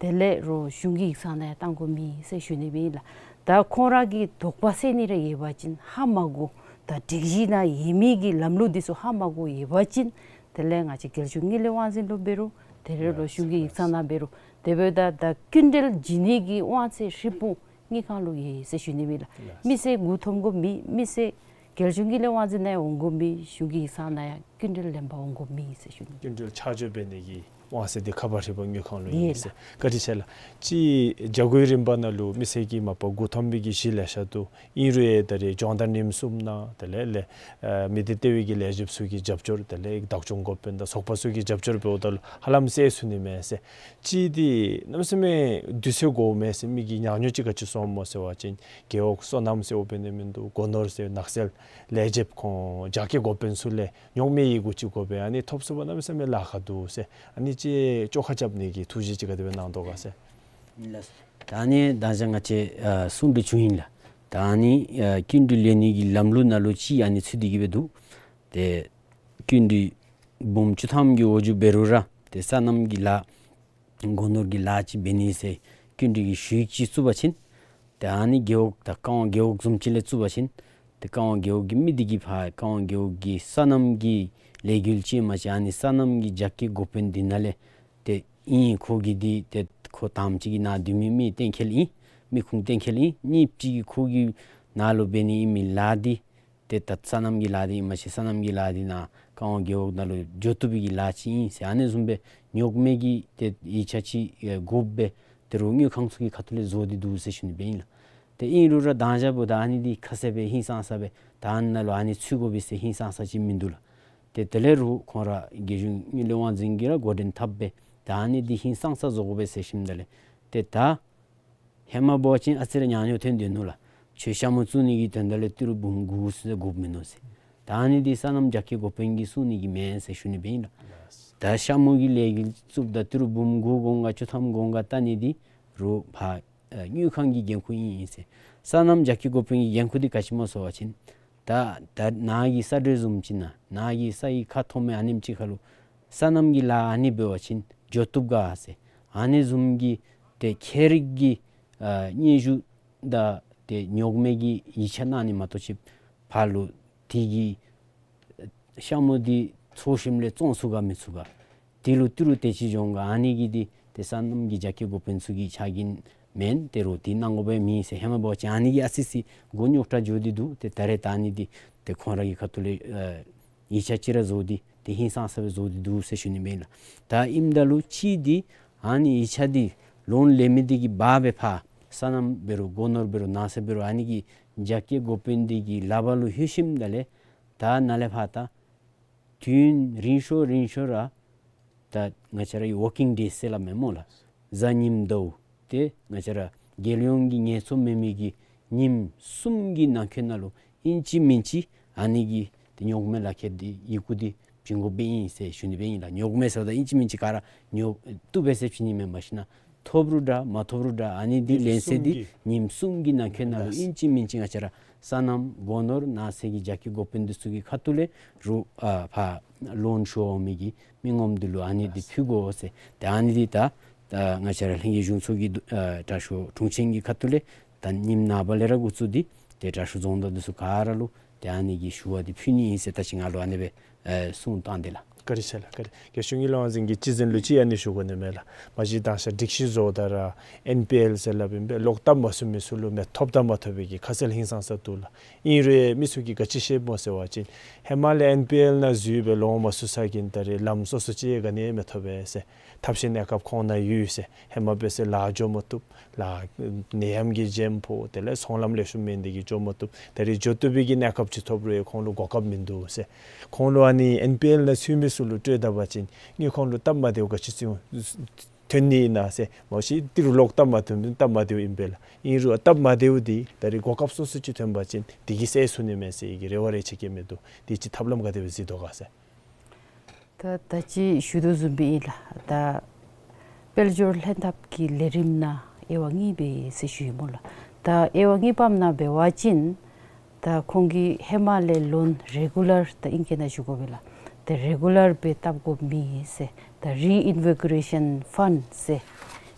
དེ་ལས་རོགས་གཞུང་གི་ཡིག་ཚང་ནང་ཡང་བཏང་དགོཔ་མེད་ཟེར་ཞུ་ནི་སྦེ་ཨིན་ལགས། ད་ཁོང་ར་གིས་དོགས་པ་སེལ་ནི་རེ་ཡོད་པ་ཅིན་ཧ་མ་གོ། ད་སྒྲིག་གཞི་ནང་ཡོད་མི་གི་ལམ་ལུགས་འདི་ཚུ་ཧ་མ་གོ་ཡོད་པ་ཅིན་དེ་ལས་ང་བཅས་རྒྱལ་གཞུང་དངུལ་ལས་དབང་འཛིན་ལུ་འབད་རུང་དེ་ལས་རོགས་གཞུང་གི་ཡིག་ཚང་ནང་འབད་རུང་དེ་འབདཝ་ད་ད་སྐྱིན་འགྲུལ་བྱིན་ནི་གི་དབང་ཚད་ཧྲིལ་བུམ་དངུལ་ཁང་ལུ་ཡོད་ཟེར་ཞུ་ནི་སྦེ་ཨིན་ལགས། མི་སེར་མགུ་འཐོམ་དགོཔ་མེད། མི་སེར་རྒྱལ་གཞུང་དངུལ་ལས་དབང་འཛིན་ནང་ཡང་འོང་དགོཔ་མེད། གཞུང་གི་ཡིག་ཚང་ནང་ཡང་སྐྱིན་འགྲུལ་ལེན་པར་འོང་དགོཔ་མེད་ཟེར་ཞུ་ནི། སྐྱིན་འགྲུལ་ཆ་འཇོག་འབད་ནི་གི་དབང་ཚད་འདི་ཁ་ཕར་ཧྲིལ་བུམ་དངུལ་ཁང་ལུ་ཡོད་ཟེར། བཀའ་དྲིན་ཆེ་ལགས། ཅིག་བྱ་སྒོའི་རིམ་པ་ནང་ལུ་མི་སེར་གྱིས་མ་པ་མགུ་འཐོམ་པའི་གི་གཞི་ལེ་ཤ་འདུག། ཨིན་རུང་ཡང་ད་རེས་ལྗོངས་བདག་ཉིནམ་གསུམ་ནང་དེ་ལས་ལས་ཨ་མི་སྡེ་ལྟེ་བའི་གི་ལས་བྱེདཔ་ཚུ་གི་རྒྱབ་སྐྱོར་དེ་ལས་བདག་སྐྱོང་འགོ་དཔོན་དང་ཚོགས་པ་ཚུ་གི་རྒྱབ་སྐྱོར་འབདཝ་ད་ལུ་ཧ་ལམ་སེལ་ཚུགས་ནི་མས་ཟེར། ཅིག་འདི་གནམ་མེད་ས་མེད་དུས་ཚོད་འགོརཝ་མས་ཟེར་མི་གི་ཉག་ཉོག་ཅིག་ག་ཅི་སོངམ་སྨོ་ཟེར་བ་ཅིན་རྒེད་འོག་སོ་ནམ་ཟེརཝ་འབད་ནི་མིན་འདུག། སྒོ་ནོར་ཟེར་ནགས་ཚལ་ལས་བྱེདཔ་ཁོང་རྒྱ་སྐྱེད་འགོ་དཔོན་ཚུ་ལས་རྙོག་མེད་ཡི་གུ་ཅིག་དགོ་པས། ཨ་ནི་ཐོབ་ཚུགས་པ་གནམ་མེད་ས་མེད་ལཱ་ཁག་འདུག་ཟེར། ཨ་ནི་ཅིག་བཅོ་ཁ་རྐྱབ་ནི་གི་ཐུགས་བཞེད་ཅིག་ག་དེ་སྦེ་གནང་དོ་ག་ཟེར། ལགས། ད་ཨ་ནི་ད་ཅི་ང་བཅས་ཨ་གསུང་གྲོས་བྱུང་ཡི་ལགས། ད་ཨ་ནི་ཨ་སྐྱིན་འགྲུལ་ལེན་ནི་གི་ལམ་ལུགས་ནང་ལུ་ཅིག་ཨ་ནི་ཚུད་དེ་གི་སྦེ་འདུག། ཏེ་སྐྱིན་འགྲུལ་འབུམ་བཅུ་ཐམ་གྱི་འོག་འཇུག་འབད་རུང་ར་ཏེ་སོ་ནམ་གྱི་ལཱ་སྒོ་ནོར་གྱི་ལཱ་ཅིག་འབད་ནི་ཟེར་སྐྱིན་འགྲུལ་གྱི་ཞུ་ཡིག་ཅིག་བཙུགས་པ་ཅིན་ཏེ་ཨ་ནི་རྒེད་འོག་ད་ཀ་ཝང་རྒེད་འོག་བཟུམ་ཅིག་ལས་བཙུགས་པ་ཅིན་ཏེ་ཀ་ཝང་རྒེད་འོག་གི་མི་འདི་གིས་ཕར་ཀ་ཝང་རྒེད་འོག་གི་སོ་ནམ་གྱི་ལས་འགུལ་ཅིག་མ་ཅིག་ཨ་ནི་སོ་ནམ་གྱི་རྒྱ་སྐྱེད་འགོ་དཔོན་འདི་ནང་ལས་ཏེ་ཨིན་ཁོ་གིས་འདི་ཏེ་ཁོ་དང་པ་ཅིག་གི་ནང་སྡོད་མི་མི་གཏན་འཁེལ་ཨིན། མི་ཁུངས་གཏན་འཁེལ་ཨིན། གཉིས་པ་ཅིག་གིས་ཁོ་གི་ནང་ལུ་འབད་ནི་ཨིན་མི་ལཱ་འདི་ཏེ་ད་སོ་ནམ་གྱི་ལཱ་འདི་ཨིན་མ་ཅིག་སོ་ནམ་གྱི་ལཱ་འདི་ནཱ་ཀ་ཝང་རྒེད་འོག་ནང་ལུ་འགྱོ་བཏུབ་པའི་གི་ལཱ་ཅིག་ཨིན་ཟེར་ཨ་ནི་བཟུམ་སྦེ་རྙོག་མེད་ཀྱི་ཏེ་ཡིག་ཆ་ཅིག་ཨེ་དགོཔ་སྦེ་ཏེ་རོགས་དངུལ་ཁང་ཚུ་གི་ཁ་ཐུག་ལས་བཟོ་སྟེ་འདུག་ཟེར་ཞུ་ནི་སྦེ་ཨིན་ལགས། ཏེ་ཨིན་རུང་ར་དང་ཞག་འབདཝ་ད་ཨ་ནི་འདི་ཁ་གསལ་སྦེ་ཧིང་སངས་ས་སྦེ་ད་ཨ་ནི་ནང་ལུ་ཨ་ནི་ཚུད་དགོ་པས་ཟེར་ཧིང་སངས་ས་ཅིག་མིན་འདུག་ལགས། ཏེ་དེ་ལས་རོགས་ཁོང་ར་རྒྱལ་གཞུང་དངུལ་ལས་དབང་འཛིན་གྱིས་ར་འགོ་འདྲེན་འཐབ་སྦེ་ད་ཨ་ནི་འདི་ཧིང་སངས་ས་བཟོ་དགོ་པས་ཟེར་ཞིནམ་ད་ལས་ཏེ་ད་ཧེ་མ་འབད་བ་ཅིན་ཨ་ཙི་རེ་ཉག་ཉོག་ཐོན་དོ་ནུག་ལགས། ཁྱོད་ཤ་མོ་བཙུགས་ནི་གི་དོན་དག་ལས་ཏི་རུ་འབུམ་དགུ་ཚུན་ཚོད་དགོཔ་མིན་ནུག་ཟེར། ད་ཨ་ནི་འདི་སོ་ནམ་རྒྱ་སྐྱེད་འགོ་དཔོན་གྱིས་གསུང་ནི་གི་མེན་ཟེར་ཞུ་ནི་སྦེ་ཨིན་ལགས། ད་ཤ་མོ་གི་ལས་འགུལ་བཙུགསཔ་ད་ཏི་རུ་འབུམ་དགུ་དགོ་ག་བཅུ་ཐམ་དགོ་ག་བལྟ་ནི་འདི་རོགས་ཕར་ཨ་དངུལ་ཁང་གི་འགན་ཁུར་ཨིན་ཨིན་ཟེར། སོ་ནམ་རྒྱ་སྐྱེད་འགོ་དཔོན་གྱི་འགན་ཁུར་འདི་ག་ཅི་སྨོ་ཟེར་བ་ཅིན་ད་ད་ནཱ་གི་ས་འབྲེལ་བཟུམ་ཅིག་ནང་ནཱ་གི་ས་ཡི་ཁ་ཐོག་མའི་ཨ་ནེམ་ཅིག་ཁར་ལུ་སོ་ནམ་གྱི་ལཱ་ཨ་ནི་འབད་བ་ཅིན་འགྱོ་བཏུབ་ག་ཟེར། ཨ་ནི་བཟུམ་གྱི་ ཏེ་ཁྱད་རིག་གི་ཨ་སྙན་ཞུ་དང་ཏེ་རྙོག་མེད་ཀྱི་ཡིག་ཆ་གནང་ནི་མ་གཏོགས་ཅིག་ཕར་ལུ་དེ་གི་ཤ་མོ་འདི་ཚོ་ཞིནམ་ལས་བཙོང་ཚུགས་ག་མི་ཚུགས་ག། དེ་ལུ་ཏི་རུ་ཏེ་ཅིག་འགྱོ་འོང་ག། ཨ་ནི་གི་འདི་ཏེ་སོ་ནམ་གྱི་རྒྱ་སྐྱེད་འགོ་དཔོན་ཚུ་གི་ཕྱག་འགན་མེན། ཏེ་རོགས་འདི་གནང་དགོ་པའི་མེད་ཟེར། ཧེ་མ་འབད་བ་ཅིན་ཨ་ནི་གིས་ཨ་ཙི་ཙི་མགུ་རྙོག་དྲགས་འགྱོ་སྟེ་འདུག། ཏེ་ད་རེས་ད་ཨ་ནི་འདི་ཏེ་ཁོང་ར་གི་ཁ་ཐུག་ལས་ཨ་ཡིག་ཆ་ཅིག་ར་བཟོ་སྟེ་ཏེ་ཧིང་སངས་ས་སྦེ་བཟོ་སྟེ་འདུག་ཟེར་ཞུ་ནི་མས་ལགས། ད་ཨིནམ་ད་ལུ་ཅིག་འདི་ཨ་ནི་ཡིག་ཆ་འདི་ལོན་ལེན་མི་འདི་གིས་འབག་སྦེ་ཕར་སོ་ནམ་འབད་རུང་སྒོ་ནོར་འབད་རུང་ནགས་ཚལ་འབད་རུང་ཨ་ནི་གི་རྒྱ་སྐྱེད་འགོ་དཔོན་འདི་གི་ལག་པ་ལུ་ལྷོད་ཞིནམ་ད་ལས་ད་ནཱ་ལས་ཕར་ད་དུས་རིང་ཤོས་རིང་ཤོས་ར་ད་ང་བཅས་ར་གི་ཝོར་ཀིང་ཌེསི་ཟེར་སླབ་མས་སྨོ་ལགས། གཟའ་ཉིམ་ཟླཝ་ཏེ་ང་བཅས་ར་རྒྱལ་ཡོངས་ཀྱི་ངལ་འཚོ་མེད་མི་གི་ཉིནམ་གསུམ་གྱི་ནང་འཁོད་ནང་ལུ་ཨིན་ཅི་མིན་ཅི་ཨ་ནི་གི་ཏེ་རྙོག་མེད་ལག་ཁྱེར་འདི་ཡི་གུ་འདི་བྱིན་དགོཔ་ཨིན་ཟེར་ཞུ་ནི་སྦེ་ཨིན་ལགས། རྙོག་མེད་ཟེརཝ་ད་ཨིན་ཅི་མིན་ཅི་ག་ར་རྙོག་བཏུབ་པས་ཟེར་བྱིན་ནི་མེན། མ་གཞི་ན་ཐོབ་རུང་འདྲ་མ་ཐོབ་རུང་འདྲ་ཨ་ནི་འདི་ཉིནམ་ལེན་ཚེ་གསུམ་འདི་གྱི་ཉིནམ་གསུམ་གྱི་ནང་འཁོད་ནང་ལུ་ཨིན་ཅི་མིན་ཅི་ང་བཅས་ར་སོ་ནམ་སྒོ་ནོར་ནགས་ཚལ་གྱི་རྒྱ་སྐྱེད་འགོ་དཔོན་འདི་ཚུ་གི་ཁ་ཐུག་ལས་རོགས་ཨ་ཕར་ལོན་ཞུ་འོང་མི་གི་མི་ངོམ་འདི་ལུ་ཨ་ནི་འདི་ཕུལ་དགོ་ཟེར། ཏེ་ཨ་ནི་འདི་ད་ད་ང་བཅས་ར་ལྷན་རྒྱས་གཞུང་ཚོགས་ཀྱི་ཨ་དྲག་ཤོས་དྲུང་ཆེན་གྱི་ཁ་ཐུག་ལས་ད་ཉིནམ་ནངས་པ་ལས་ར་འགོ་བཙུགས་ཏེ་ཏེ་དྲག་ཤོས་རྫོང་བདག་འདི་ཚུ་ག་ར་ལུ་ཏེ་ཨ་ནི་གི་ཞུ་བ་འདི་ཕུལ་ནི་ཨིན་ཟེར་ད་ཅི་ང་ལུ་ཨ་ནི་སྦེ་ཨེ་གསུངས་བཏང་དེས་ལགས། བཀའ་དྲིན་ཆེ་ལགས། བཀའ་དྲིན་ཆེ། དགེ་བཤེས་དངུལ་ལུ་ཨ་ནི་ཞུ་དགོ་ནི་མས་ལགས། མ་གཞི་དང་ཤ་སྒྲིག་གཞི་བཟོཝ་ད་ར་ཨེན་པི་ཨེལ་ཟེར་སླབ་ཨིན་པས། ལོག་བཏབ་མ་ཚུགས་མི་ཚུ་ལུ་མི་ཐོབ་དང་མ་ཐོབ་པའི་གི་ཁ་གསལ་ཧིང་སངས་ས་འདུག་ལགས། ཨིན་རུང་མི་ཚུ་གིས་ག་ཅི་ཤེས་སྨོ་ཟེར་བ་ཅིན་ཧེ་མ་ལས་ཨེན་པི་ཨེལ་ནང་འཛུལ་སྦེ་ལོང་མ་ཚུགས་ས་གི་ད་རེས་ལམ་སོ་སོ་ཅིག་ག་ནི་མི་ཐོབ་པས་ཟེར། ཐབས་ཤེས་གནས་སྐབས་ཁོང་ནང་ཡོད་ཟེར། ཧེ་མ་འབད་ཟེར་ལཱ་འགྱོ་མ་བཏུབ། ལཱ་ནད་ཡམས་ཀྱིས་འཇམ་ཕོག། དེ་ལས་ཚོང་ལམ་ལེགས་ཤོམ་མེད་ནི་དེ་གིས་འགྱོ་མ་བཏུབ། ད་རེས་འགྱོ་བཏུབ་པའི་གི་གནས་སྐབས་ཅིག་ཐོབ་རུང་ཁོང་ལུ་གོ་སྐབས་མིན་འདུག་ཟེར། ཁོང་ལུ་ཨ་ནི་ཨེན་པི་ཨེལ་ནང་ཚུད་མི་ཚུ་ལུ་སྤྲོད་ད་པ་ཅིན་ངེའི་ཁོང་ལུ་སྟབས་མ་བདེཝ་ག་ཅི་ཚུ་ཐོན་ནི་ཨིན་ན་ཟེར། མ་གཞི་ཏི་རུ་ལོག་སྟབས་མ་བདེཝ་སྟབས་མ་བདེཝ་ཨིན་པས་ལགས། ཨིན་རུང་སྟབས་མ་བདེཝ་འདི་ད་རེས་གོ་སྐབས་སོ་སོ་ཅིག་ཐོན་པ་ཅིན་དེ་གིས་སེལ་ཚུགས་ནི་མས་ཟེར་གྱི་རེ་བ་རེ་ཆེ་བསྐྱེད་མི་འདུག། དེ་ཅིག་ཐབས་ལམ་ག་དེ་སྦེ་གཟིགས་དོ་ག་ཟེར། ད་ད་ཅི་ཞུ་དོ་བཟུམ་སྦེ་ཨིན་ལགས། ད་དཔལ་འབྱོར་ལྷན་ཐབས་ཀྱི་ལས་རིམ་ནང་དབྱེ་བ་གཉིས་སྦེ་ཟེར་ཞུ་ཡི་སྨོ་ལགས། ད་དབྱེ་བ་གཉིས་པམ་ནང་འབད་བ་ཅིན་ད་ཁོང་གིས་ཧེ་མ་ལས་ལོན་རེ་གུ་ལར་ད་ཨིང་སྐད་ནང་ཞུ་དགོ་པས་ལགས། ད་རེ་གུ་ལར་སྦེ་བཏབ་དགོཔ་མེད་ཟེར། ད་རི་ཨིན་བི་གོ་རེ་ཤཱན་ཕཱནཌ་ཟེར་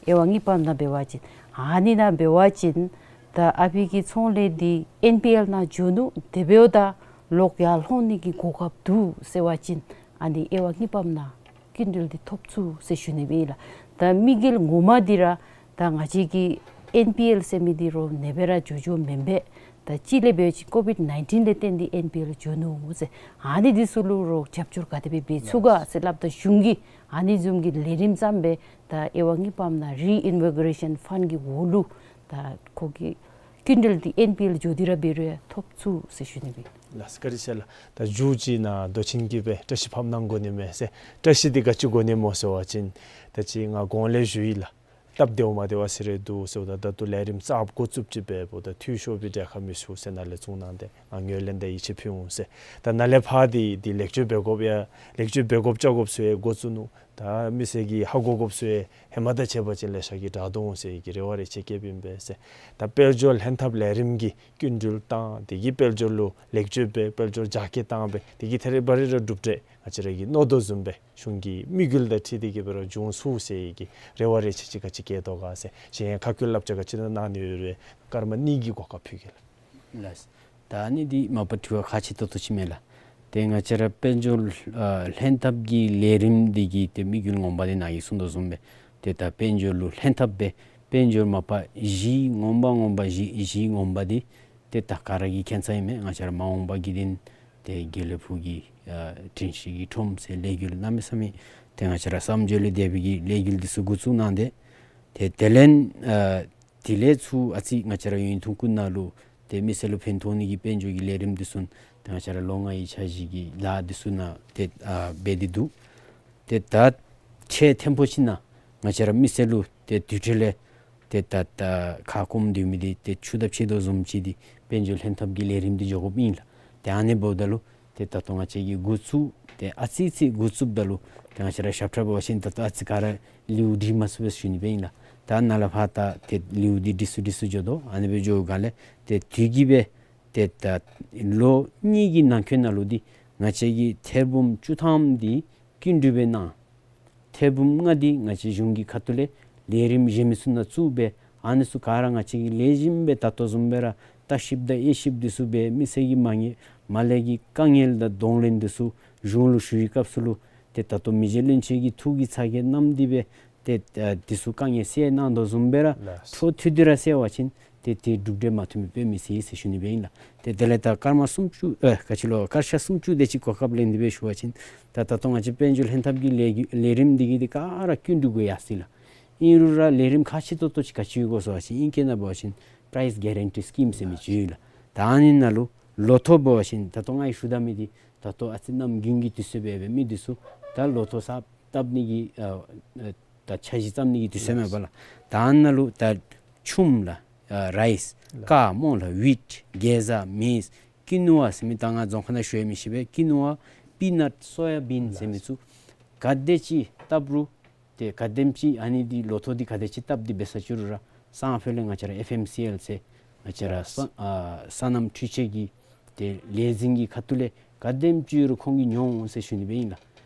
དབྱེ་བ་གཉིས་པམ་ནང་འབད་བ་ཅིན་ཨ་ནི་ནང་འབད་བ་ཅིན་ད་ཨ་ཕི་གི་ཚོང་ལས་འདི་ཨེན་པི་ཨེལ་ནང་འགྱོ་ནུག། དེ་འབདཝ་ད་ལོག་ཡར་ལྷོང་ནི་གི་གོ་སྐབས་འདུག་ཟེར་བ་ཅིན་ཨ་ནི་དབྱེ་བ་གཉིས་པམ་ནང་སྐྱིན་འགྲུལ་འདི་ཐོབ་ཚུགས་ཟེར་ཞུ་ནི་སྦེ་ཨིན་ལགས། ད་དམིགས་ཡུལ་ངོ་མ་འདི་ར་ད་ང་བཅས་ཀྱི་ཨེན་པི་ཨེལ་ཟེར་མི་འདི་རོགས་ནེ་སྦེ་ར་འགྱོ་འགྱོཝ་མེན་པས། ད་གཅིག་ལས་འབད་བ་ཅིན་ཀོ་བིཌ་ནའིན་ཊིན་ལས་བརྟེན་ཏེ་ཨེན་པི་ཨེལ་འགྱོ་ནུག་ཟེར། ཨ་ནི་འདི་ཚུ་ལུ་རོགས་རྒྱབ་སྐྱོར་ག་དེ་སྦེ་འབད་ཚུགས་ག་ཟེར་སླབ་ད་གཞུང་གིས་ཨ་ནི་བཟུམ་གྱི་ལས་རིམ་བརྩམས་སྦེ་ད་དབྱེ་བ་གཉིས་པམ་ནང་རི་ཨིན་བི་གོ་རེ་ཤཱན་ཕཱནཌ་གི་འོག་ལུ་ད་ཁོ་གི་སྐྱིན་འགྲུལ་འདི་ཨེན་པི་ཨེལ་འགྱོ་སྟེ་ར་འབད་རུང་ཐོབ་ཚུགས་ཟེར་ཞུ་ནི་སྦེ། ལགས་བཀའ་དྲིན་ཆེ་ལགས། ད་མཇུག་ཅིག་ནང་མདོ་ཆེན་གྱིས་སྦེ་བཀྲ་ཤིས་ཕབ་གནང་དགོ་ནི་མས་ཟེར། བཀྲ་ཤིས་འདི་ག་ཅི་དགོ་ནི་སྨོ་ཟེར་བ་ཅིན་ད་ཅི་ང་གོང་ལས་ཞུ་ཡི་ལགས། སྟབས་བདེཝ་མ་བདེཝ་ཟེར་རེ་འདུག་ཟེརཝ་ད་ད་ལྟོ་ལས་རིམ་གསརཔ་འགོ་བཙུགསཔ་ཅིག་འབདཝ་ད་འཐུས་ཤོར་བའི་གྲལ་ཁར་མི་ཚུད་ཟེར་ནཱ་ལས་བཙུགས་གནང་སྟེ་ང་ངོས་ལེན་དང་ཡིད་ཆེས་ཕུལ་འོང་ཟེར། ད་ནཱ་ལས་ཕར་འདི་འདི་ལེགས་བཅོས་འབད་དགོཔ་ཡང་ལེགས་བཅོས་འབད་དགོཔ་བཅོ་དགོཔ་ཚུ་ཡང་འགོ་བཙུགས་ནུག། ད་མི་སེར་གྱིས་ཧ་གོ་དགོཔ་ཚུ་ཡང་ཧེ་མ་དང་ཕྱད་པ་ཅིན་ལེ་ཤ་གིས་དྲག་དོ་འོང་ཟེར་གྱི་རེ་བ་རེ་ཆེ་བསྐྱེདཔ་ཨིན་པས་ཟེར། ད་དཔལ་འབྱོར་ལྷན་ཐབས་ལས་རིམ་གྱིས་སྐྱིན་འགྲུལ་བཏང་དེ་གིས་དཔལ་འབྱོར་ལུ་ལེགས་བཅོས་འབད་དཔལ་འབྱོར་རྒྱ་སྐྱེད་བཏང་སྦེ་དེ་གིས་ཐད་རི་བ་རི་ར་གྲུབ་འབྲས་ང་བཅས་ར་གིས་མནོ་དོ་བཟུམ་སྦེ་གཞུང་གི་དམིགས་ཡུལ་དང་འཁྲིལ་ཏེ་གིས་སྦེ་ར་འབྱུང་ཚུགས་ཟེར་གྱི་རེ་བ་རེ་ཆེ་ཅིག་ག་ཅི་བསྐྱེད་དོ་ག་ཟེར། གཞན་ཁ་སྐོང་བསླབ་བྱ་ག་ཅི་གནང་ནི་ཡོད་རུང་སྐར་མ་གཉིས་ཀྱི་གོ་སྐབས་ཕུལ་གེ་ལགས། ལགས། ད་ཨ་ནི་འདི་མ་པ་དྲི་བ་ཁག་ཆེ་ཏོག་ཏོ་ཅིག་མས་ལགས། ཏེ་ང་བཅས་ར་དཔལ་འབྱོར་ཨ་ལྷན་ཐབས་ཀྱི་ལས་རིམ་འདི་གི་ཏེ་དམིགས་ཡུལ་ངོ་མ་འདི་ནཱ་གིས་གསུངས་དོ་བཟུམ་སྦེ་ཏེ་ད་དཔལ་འབྱོར་ལུ་ལྷན་ཐབས་སྦེ་དཔལ་འབྱོར་མ་པ་གཞི་ངོ་མ་ངོ་མ་གཞི་གཞི་ངོ་མ་འདི་ཏེ་ད་ག་ར་གིས་མཁྱེན་ས་ཨིན་མས། ང་བཅས་ར་མ་འོངས་པ་གི་དོན་ཏེ་དགེ་ལེགས་ཕུག་གི་ཨ་དྲན་ཤེས་ཀྱི་ཁྲོམ་ཟེར་ལས་འགུལ་གནམ་མེད་ས་མེད་ཏེ་ང་བཅས་ར་བསམ་བརྗོད་ལས་འདས་པའི་གི་ལས་འགུལ་འདི་ཚུ་འགོ་བཙུགས་གནང་སྟེ་ཏེ་དེ་ལས་ཨ་དེ་ལས་ཚུར་ཨ་ཙི་ང་བཅས་ར་ཡུན་ཐུང་ཀུ་ནང་ལུ་ཏེ་མི་སེར་ལུ་ཕན་ཐོགས་ནི་གི་དཔལ་འབྱོར་གྱི་ལས་རིམ་འདི་ཚུ་ཏེ་ང་བཅས་ར་ལོ་ལྔའི་འཆར་གཞི་གི་ལཱ་འདི་ཚུ་ནང་ཏེ་ཨ་འབད་དེ་འདུག། ཏེ་ད་ཆེ་ཐེམ་པོ་ཅིག་ནང་ང་བཅས་ར་མི་སེར་ལུ་ཏེ་དུས་ཐོག་ལས་ཏེ་ད་ད་ཁ་སྐོམ་སྡོད་མི་འདི་ཏེ་ཆུ་དང་ཕྱད་དོ་བཟུམ་ཅིག་འདི་དཔལ་འབྱོར་ལྷན་ཐབས་ཀྱི་ལས་རིམ་འདི་འགྱོ་དགོཔ་ཨིན་ལགས། ཏེ་ཨ་ནི་འབདཝ་ད་ལུ་ཏེ་ད་ལྟོ་ང་བཅས་ཀྱིས་འགོ་བཙུགས་ཏེ་ཨ་ཙི་ཙི་འགོ་བཙུགསཔ་ད་ལུ་ཏེ་ང་བཅས་ར་ཞབས་ཁྲ་འབད་བ་ཅིན་ད་ལྟོ་ཨ་ཙི་ག་ར་ལེའུ་སྒྲིག་མ་ཚུགས་པས་ཞུ་ནི་སྦེ་ཨིན་ལགས། ད་ནཱ་ལས་ཕར་ད་ཏེ་ལེའུ་འདི་སྒྲིག་སུ་སྒྲིག་སུ་འགྱོ་དོ། ཨ་ནི་སྦེ་འགྱོ་སྒང་ལས་ཏེ་དུས་ཀྱིས་སྦེ་ཏེ་ད་ལོ་གཉིས་ཀྱི་ནང་འཁོད་ནང་ལུ་འདི་ང་བཅས་ཀྱིས་ཐེར་འབུམ་བཅུ་ཐམ་འདི་སྐྱིན་འགྲུལ་སྦེ་གནང་། ཐེར་འབུམ་ལྔ་འདི་ང་བཅས་གཞུང་གི་ཁ་ཐུག་ལས་ ལས་རིམ་གཞན་མི་ཚུ་ནང་བཙུགས་སྦེ་ཨ་ནི་ཚུ་ག་ར་ང་བཅས་ཀྱིས་ལེགས་ཤོམ་སྦེ་ད་ལྟོ་བཟུམ་སྦེ་ར་ལྟ་བཤལཔ་དང་དབྱེ་བཤལཔ་འདི་ཚུ་སྦེ་མི་སེར་གྱི་མ་ཉེས་མ་ལེགས་ཀྱི་དཀའ་ངལ་དང་གདོང་ལེན་འདི་ཚུ་གཞུང་ལུ་ཞུ་བའི་སྐབས་སུ་ལུ་ཏེ་ད་ལྟོ་མི་རྗེ་བློན་ཆེན་གྱི་ཐུགས་ཀྱི་ཚ་གྱང་བསྣམས་ཏེ་སྦེ་ཏེ་ཨ་འདི་ཚུ་དཀའ་ངལ་སེལ་གནང་དོ་བཟུམ་སྦེ་ར་ལགས། འཕྲོ་མཐུད་དེ་ར་སེལ་བ་ཅིན་ཏེ་ཏེ་གྲུབ་འབྲས་མ་ཐོན་མི་དཔེ་མི་སྲིད་ཟེར་ཞུ་ནི་སྦེ་ཨིན་ལགས། ཏེ་དེ་ལས་ད་སྐར་མ་སུམ་ཅུ་ཨེ་ག་ཅི་ལོ་སྐར་ཆ་སུམ་ཅུ་དེ་ཅིག་གོ་སྐབས་ལེན་ཏེ་སྦེ་ཞུ་བ་ཅིན་ད་ད་ལྟོ་ང་བཅས་དཔལ་འབྱོར་ལྷན་ཐབས་ཀྱི་ལས་ཀྱི་ལས་རིམ་འདི་གིས་འདི་ག་ར་སྐྱིན་འགྲུལ་དགོ་ཡར་སོ་ཡི་ལགས། ཨིན་རུང་ར་ལས་རིམ་ཁག་ཆེ་ཏོག་ཏོ་ཅིག་ག་ཅི་ཡོད་གོ་ཟེར་བ་ཅིན་ཨིང་སྐད་ནང་འབད་བ་ཅིན་price guarantee scheme ཟེར་མི་ཅིག་ཡོད་ལགས། ད་ཨ་ནི་ནང་ལུ་ལོ་ཐོག་འབད་བ་ཅིན་ད་ལྟོ་ང་གིས་ཞུ་ད་མི་འདི་ད་ལྟོ་ཨ་ཙི་གནམ་དགུན་གྱི་དུས་ཚོད་འབད་འབད་མི་འདི་ཚུ་ད་ལོ་ཐོག་ས་བཏབ་ནི་གི་ཨ་ཨ་ད་འཆར་གཞི་བརྩམ་ནི་གི་དུས་ཚོད་མེད་པ་ལགས། ད་ཨ་ནི་ནང་ལུ་ད་ཆུམ་ལགས། ཨ་རའིསི། ལགས། ཀརྨ་ལགས། ཝིཊ། གེ་ཛ། མེཛ། ཀི་ནུ་ཝ་ཟེར་མི་ད་ང་རྫོང་ཁ་ནང་ཞུ་ཡང་མི་ཤེས་པས། ཀི་ནུ་ཝ། པི་ནཊ། སོ་ཡ་བིན་ཟེར་མི་ཚུ་ག་དེ་ཅིག་བཏབ་རུང་ཏེ་ག་དེམ་ཅིག་ཨ་ནི་འདི་ལོ་ཐོག་འདི་ག་དེ་ཅིག་བཏབ་སྟེ་འབད་ས་ཅིག་རུང་ར་སང་ཕོད་ལས་ང་བཅས་ར་ཨེཕ་ཨེམ་སི་ཨེལ་ཟེར་ང་བཅས་ར་ས་ཨ་སོ་ནམ་འཕྲུལ་ཆས་ཀྱི་ཏེ་ལས་འཛིན་གྱི་ཁ་ཐུག་ལས་ག་དེམ་ཅིག་རུང་ཁོང་གིས་ཉོ་འོང་ཟེར་ཞུ་ནི་སྦེ་ཨིན་ལགས།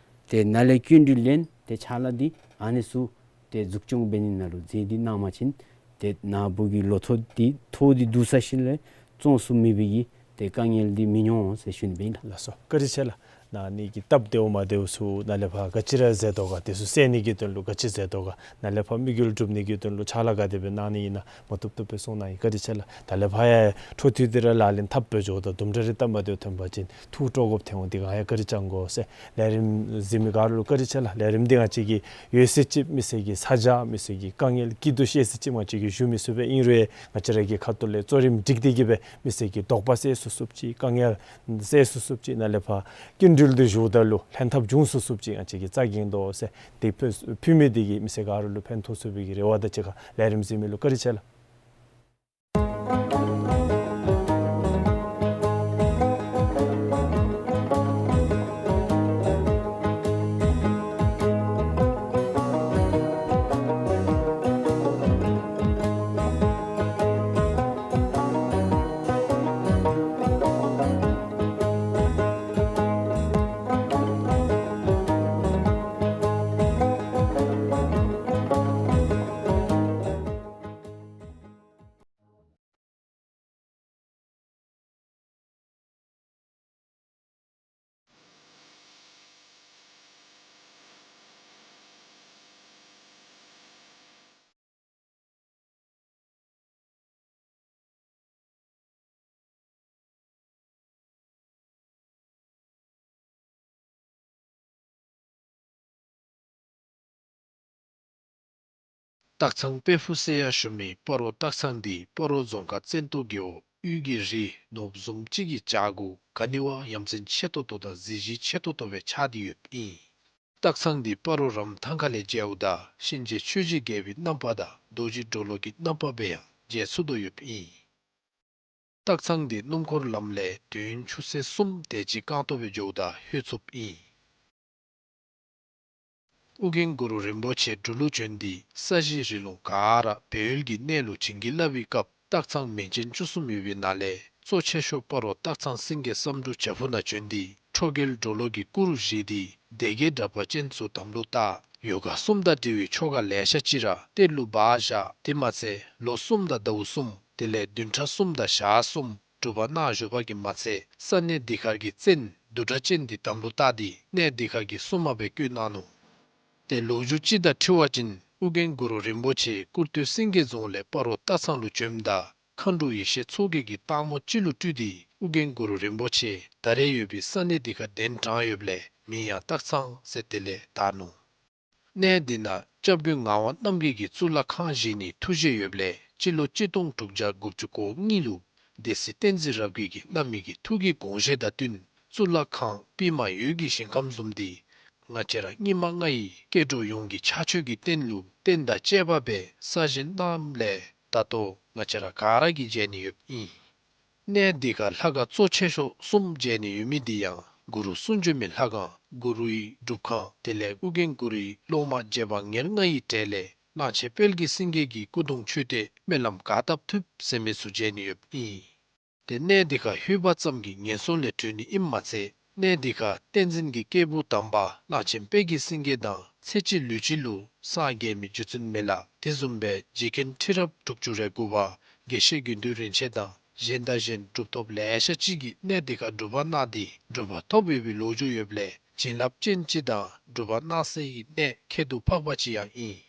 ཏེ་ནཱ་ལས་སྐྱིན་འགྲུལ་ལེན་ཏེ་ཕྱག་ལཱ་འདི་ཨ་ནི་ཚུ་ཏེ་འཛུགས་སྐྱོང་འབད་ནི་ནང་ལུ་མཛད་དེ་གནང་བ་ཅིན་ཏེ་ནཱ་བུ་གི་ལོ་ཐོག་འདི་ཐོག་འདི་བསྡུ་ས་ཅིག་ལས་བཙོང་ཚུགས་མེད་པའི་གི་ཏེ་དཀའ་ངལ་འདི་མི་འོང་ཟེར་ཞུ་ནི་སྦེ་ཨིན་ལགས། ལགས་སོ། བཀའ་དྲིན་ཆེ་ལགས། ནཱ་ཨ་ནི་གི་སྟབས་བདེཝ་མ་བདེཝ་ཚུ་ནཱ་ལས་ཕར་ག་ཅི་ར་མཛད་དོ་ག། དེ་ཚུ་སེལ་ནི་གི་དོན་ལུ་ག་ཅི་མཛད་དོ་ག། ནཱ་ལས་ཕར་དམིགས་ཡུལ་སྒྲུབ་ནི་གི་དོན་ལུ་ཕྱག་ལཱ་ག་དེ་སྦེ་གནང་ནི་ཨིན་ན་མ་བཏུབ་བཏུབ་སྦེ་གསུང་གནང་ཡི། བཀའ་དྲིན་ཆེ་ལགས། ད་ལས་ཕར་ཡང་འཕྲོ་མཐུད་དེ་ར་ལག་ལེན་འཐབ་སྦེ་འགྱོཝ་ད་དུམ་གྲ་རེ་སྟབས་མ་བདེཝ་ཐོན་པ་ཅིན་ཐུགས་སྤྲོ་དགོཔ་ཐོན་འོང་། དེ་ག་ཡང་བཀའ་དྲིན་བསྐྱང་དགོ་ཟེར། ལས་རིམ་གཟིགས་མི་ག་ར་ལུ་བཀའ་དྲིན་ཆེ་ལགས། ལས་རིམ་འདི་ང་བཅས་ཀྱིས་ཡོད་ཚད་ཅིག་མི་སེར་གྱི་ཚ་གྱང་མི་སེར་གྱི་དཀའ་ངལ་སྐྱིད་སྡུག་བཤད་ཚད་ཅིག་ང་བཅས་ཀྱིས་ཞུ་མི་ཚུགས་པས། ཨིན་རུང་ཡང་ང་བཅས་ར་གི་ཁ་ཐུག་ལས་གཙོ་རིམ་སྒྲིག་སྟེ་གི་སྦེ་མི་སེར་གྱི་དོགས་པ་སེལ་ཚུགས་ཚུགསཔ་ཅིག་དཀའ་ངལ་སེལ་ཚུགས་ཚུགསཔ་ཅིག་ནཱ་ལས་ཕར་སྐྱིན་འགྲུལ་འདི་ཞུཝ་ད་ལུ་ལྷན་ཐབས་འབྱུང་ཚུགས་ཚུགསཔ་ཅིག་ང་བཅས་ཀྱིས་རྩ་འགེངས་དོ་ཟེར། དེ་ཕུལ་ཕུལ་མི་འདི་གིས་མི་སེར་ག་ར་ལུ་ཕན་ཐོགས་ཚུགས་པའི་གི་རེ་བ་དང་གཅིག་ཁར་ལས་རིམ་གཟིགས་མི་ལུ་བཀའ་དྲིན་ཆེ་ལགས། སྟག་ཚང་དཔལ་ཕུག་ཟེར་ཡང་ཞུ་མི་སྤ་རོ་སྟག་ཚང་འདི་སྤ་རོ་རྫོང་ཁག་བཙན་ཏོ་རྒེད་འོག་དབུས་ཀྱི་རི་ནོར་བུ་བཟུམ་ཅིག་གི་བྱག་གུ་ག་ནི་བ་ཡ་མཚན་ཆེ་ཏོག་ཏོ་དང་གཟི་བརྗིད་ཆེ་ཏོག་ཏོ་སྦེ་ཆགས་ཏེ་ཡོདཔ་ཨིན། སྟག་ཚང་འདི་སྤ་རོ་རམ་ཐང་ཁ་ལས་མཇལཝ་ད་གཤིན་རྗེ་ཆོས་ཀྱི་རྒྱལ་པོའི་རྣམ་པ་དང་རྡོ་རྗེ་གྲོ་ལོད་ཀྱི་རྣམ་པ་སྦེ་ཡང་མཇལ་ཚུགས་དོ་ཡོདཔ་ཨིན། སྟག་ཚང་འདི་སྣུམ་འཁོར་ལམ་ལས་དུས་ཡུན་ཆུ་ཚོད་གསུམ་དེ་ཅིག་རྐང་ཐང་སྦེ་འགྱོཝ་ད་ལྷོད་ཚུགསཔ་ཨིན། ཨོ་རྒྱན་གུ་རུ་རིན་པོ་ཆེ་འབྲུག་ལུ་བྱོན་ཏེ་ས་གཞི་རི་ལུང་ག་ར་སྦས་ཡུལ་གྱི་གནས་ལུ་བྱིན་གྱིས་བརླབས་པའི་སྐབས་སྟག་ཚང་མིང་ཅན་བཅུ་གསུམ་ཡོད་པའི་ནང་ལས་གཙོ་ཆེ་ཤོས་སྤ་རོ་སྟག་ཚང་སེང་གེ་བསམ་འགྲུབ་བྱག་ཕུག་ནང་བྱོན་ཏེ་ཁྲོ་རྒྱལ་གྲོ་ལོད་ཀྱི་སྐུ་བཞེངས་ཏེ་སྡེ་བརྒྱད་དྲེགས་པ་ཅན་ཚུ་དམ་ལུ་བཏགས། ཡོ་ག་གསུམ་དང་འབྲེལ་བའི་ཆོ་ག་ལེ་ཤ་ཅིག་ར་གཏེར་ལུ་སྦ་བཞག། དེ་མ་ཚད་ལོ་གསུམ་དང་ཟླཝ་གསུམ་དེ་ལས་བདུན་ཕྲག་གསུམ་དང་ཞག་གསུམ་སྒྲུབ་པ་གནང་བཞུགས་པ་གིས་མ་ཚད་ས་གནས་འདི་ཁར་གྱི་བཙན་བདུད་དྲེགས་ཅན་འདི་དམ་ལུ་བཏགས་ཏེ་གནས་འདི་ཁར་གྱི་སྲུང་མ་སྦེ་བསྐོས་གནང་ནུག། ཏེ་ལོ་རྒྱུས་ཅིག་དང་འཁྲིལ་བ་ཅིན་ཨོ་རྒྱན་གུ་རུ་རིན་པོ་ཆེ་སྐུར་སྟོད་སེང་གེ་རྫོང་ལས་སྤ་རོ་སྟག་ཚང་ལུ་བྱོནམ་ད་མཁའ་འགྲོ་ཡེ་ཤེས་མཚོ་རྒྱལ་གྱིས་སྟག་མོ་ཅིག་ལུ་སྤྲུལ་ཏེ་ཨོ་རྒྱན་གུ་རུ་རིན་པོ་ཆེ་ད་རེས་ཡོད་པའི་ས་གནས་འདི་ཁར་གདན་དྲངས་ཡོདཔ་ལས་མིང་ཡང་སྟག་ཚང་ཟེར་དེ་ལས་དར་ནུག། གནས་འདི་ནང་སྐྱབས་མགོན་ངག་དབང་རྣམ་རྒྱལ་གྱིས་གཙུག་ལག་ཁང་བཞེངས་ནིའི་ཐུགས་བཞེད་ཡོདཔ་ལས་སྤྱི་ལོ་གཅིག་སྟོང་དྲུག་བརྒྱ་དགུ་བཅུ་གོ་གཉིས་ལུ་སྡེ་སྲིད་བསྟན་འཛིན་རབ་རྒྱས་ཀྱིས་གནང་མི་གི་ཐུགས་ཀྱི་དགོངས་བཞེད་དང་བསྟུན་གཙུག་ལག་ཁང་པདྨ་འོད་ཀྱི་ཞིང་ཁམས་བཟུམ་འདི་ང་བཅས་ར་སྙིགས་མ་ལྔ་ཡི་སྐྱེ་འགྲོ་ཡོངས་ཀྱི་ཕྱག་མཆོད་ཀྱི་རྟེན་ལུ་རྟེན་དང་བཅས་པ་སྦེ་གསར་བཞེངས་གནངམ་ལས་ད་ལྟོ་ང་བཅས་ར་ག་ར་གིས་མཇལ་ནི་ཡོདཔ་ཨིན། གནས་འདི་ཁར་ལྷ་ཁང་གཙོ་ཆེ་ཤོས་གསུམ་མཇལ་ནི་ཡོད་མི་འདི་ཡང་གུ་རུ་གསུང་བྱོན་མའི་ལྷ་ཁང་གུ་རུའི་སྒྲུབ་ཁང་དེ་ལས་ཨོ་རྒྱན་གུ་རུའི་སློབ་མ་རྗེ་འབངས་ཉེར་ལྔ་ཡི་གྲས་ལས་གླང་ཆེན་དཔལ་གྱི་སེང་གེ་གི་སྐུ་གདུང་མཆོད་རྟེན་སྨོན་ལམ་གར་སྟབས་ཐུབ་ཟེར་མི་ཚུ་མཇལ་ནི་ཡོདཔ་ཨིན། ཏེ་གནས་འདི་ཁར་ལྷོད་པ་ཙམ་གྱིས་ངན་སོང་ལས་གྲོལ་ནི་ཨིནམ་མ་ཚད་ གནས་འདི་ཁར་བསྟན་འཛིན་གྱི་སྐྱེས་བུ་དམ་པ་རླབས་ཆེན་དཔལ་གྱི་སེང་གེ་དང་ཚེ་གཅིག་ལུས་གཅིག་ལུ་སངས་རྒྱས་མི་རྒྱུ་མཚན་མེད་ལ། དེ་བཟུམ་སྦེ་རྗེ་མཁན་ཁྲི་རབས་དྲུག་ཅུ་རེ་དགུ་པ་དགེ་བཤེས་དགེ་འདུན་རིན་ཆེན་དང་གཞན་དང་གཞན་གྲུབ་ཐོབ་ལེ་ཤ་ཅིག་གིས་གནས་འདི་ཁར་སྒྲུབ་པ་གནང་སྟེ་གྲུབ་པ་ཐོབ་ཡོད་པའི་ལོ་རྒྱུས་ཡོདཔ་ལས་བྱིན་རླབས་ཅན་ཅིག་དང་སྒྲུབ་པ་གནང་སའི་གནས་ཁྱད་དུ་འཕགས་པ་ཅིག་ཡང་ཨིན།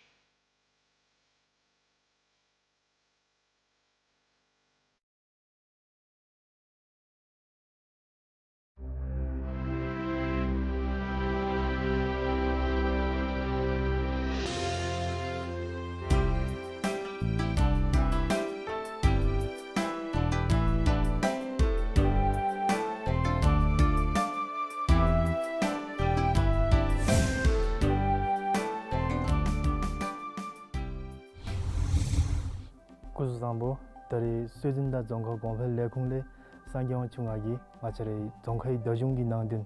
སྐུ་གཟུགས་བཟང་པོ། ད་རེས་སྲོལ་འཛིན་དང་རྫོང་ཁ་གོང་འཕེལ་ལས་ཁུངས་ལས་སངས་རྒྱས་དབང་ཕྱུག་ང་གིས་ང་བཅས་རའི་རྫོང་ཁའི་བརྡ་གཞུང་གི་ནང་དོན་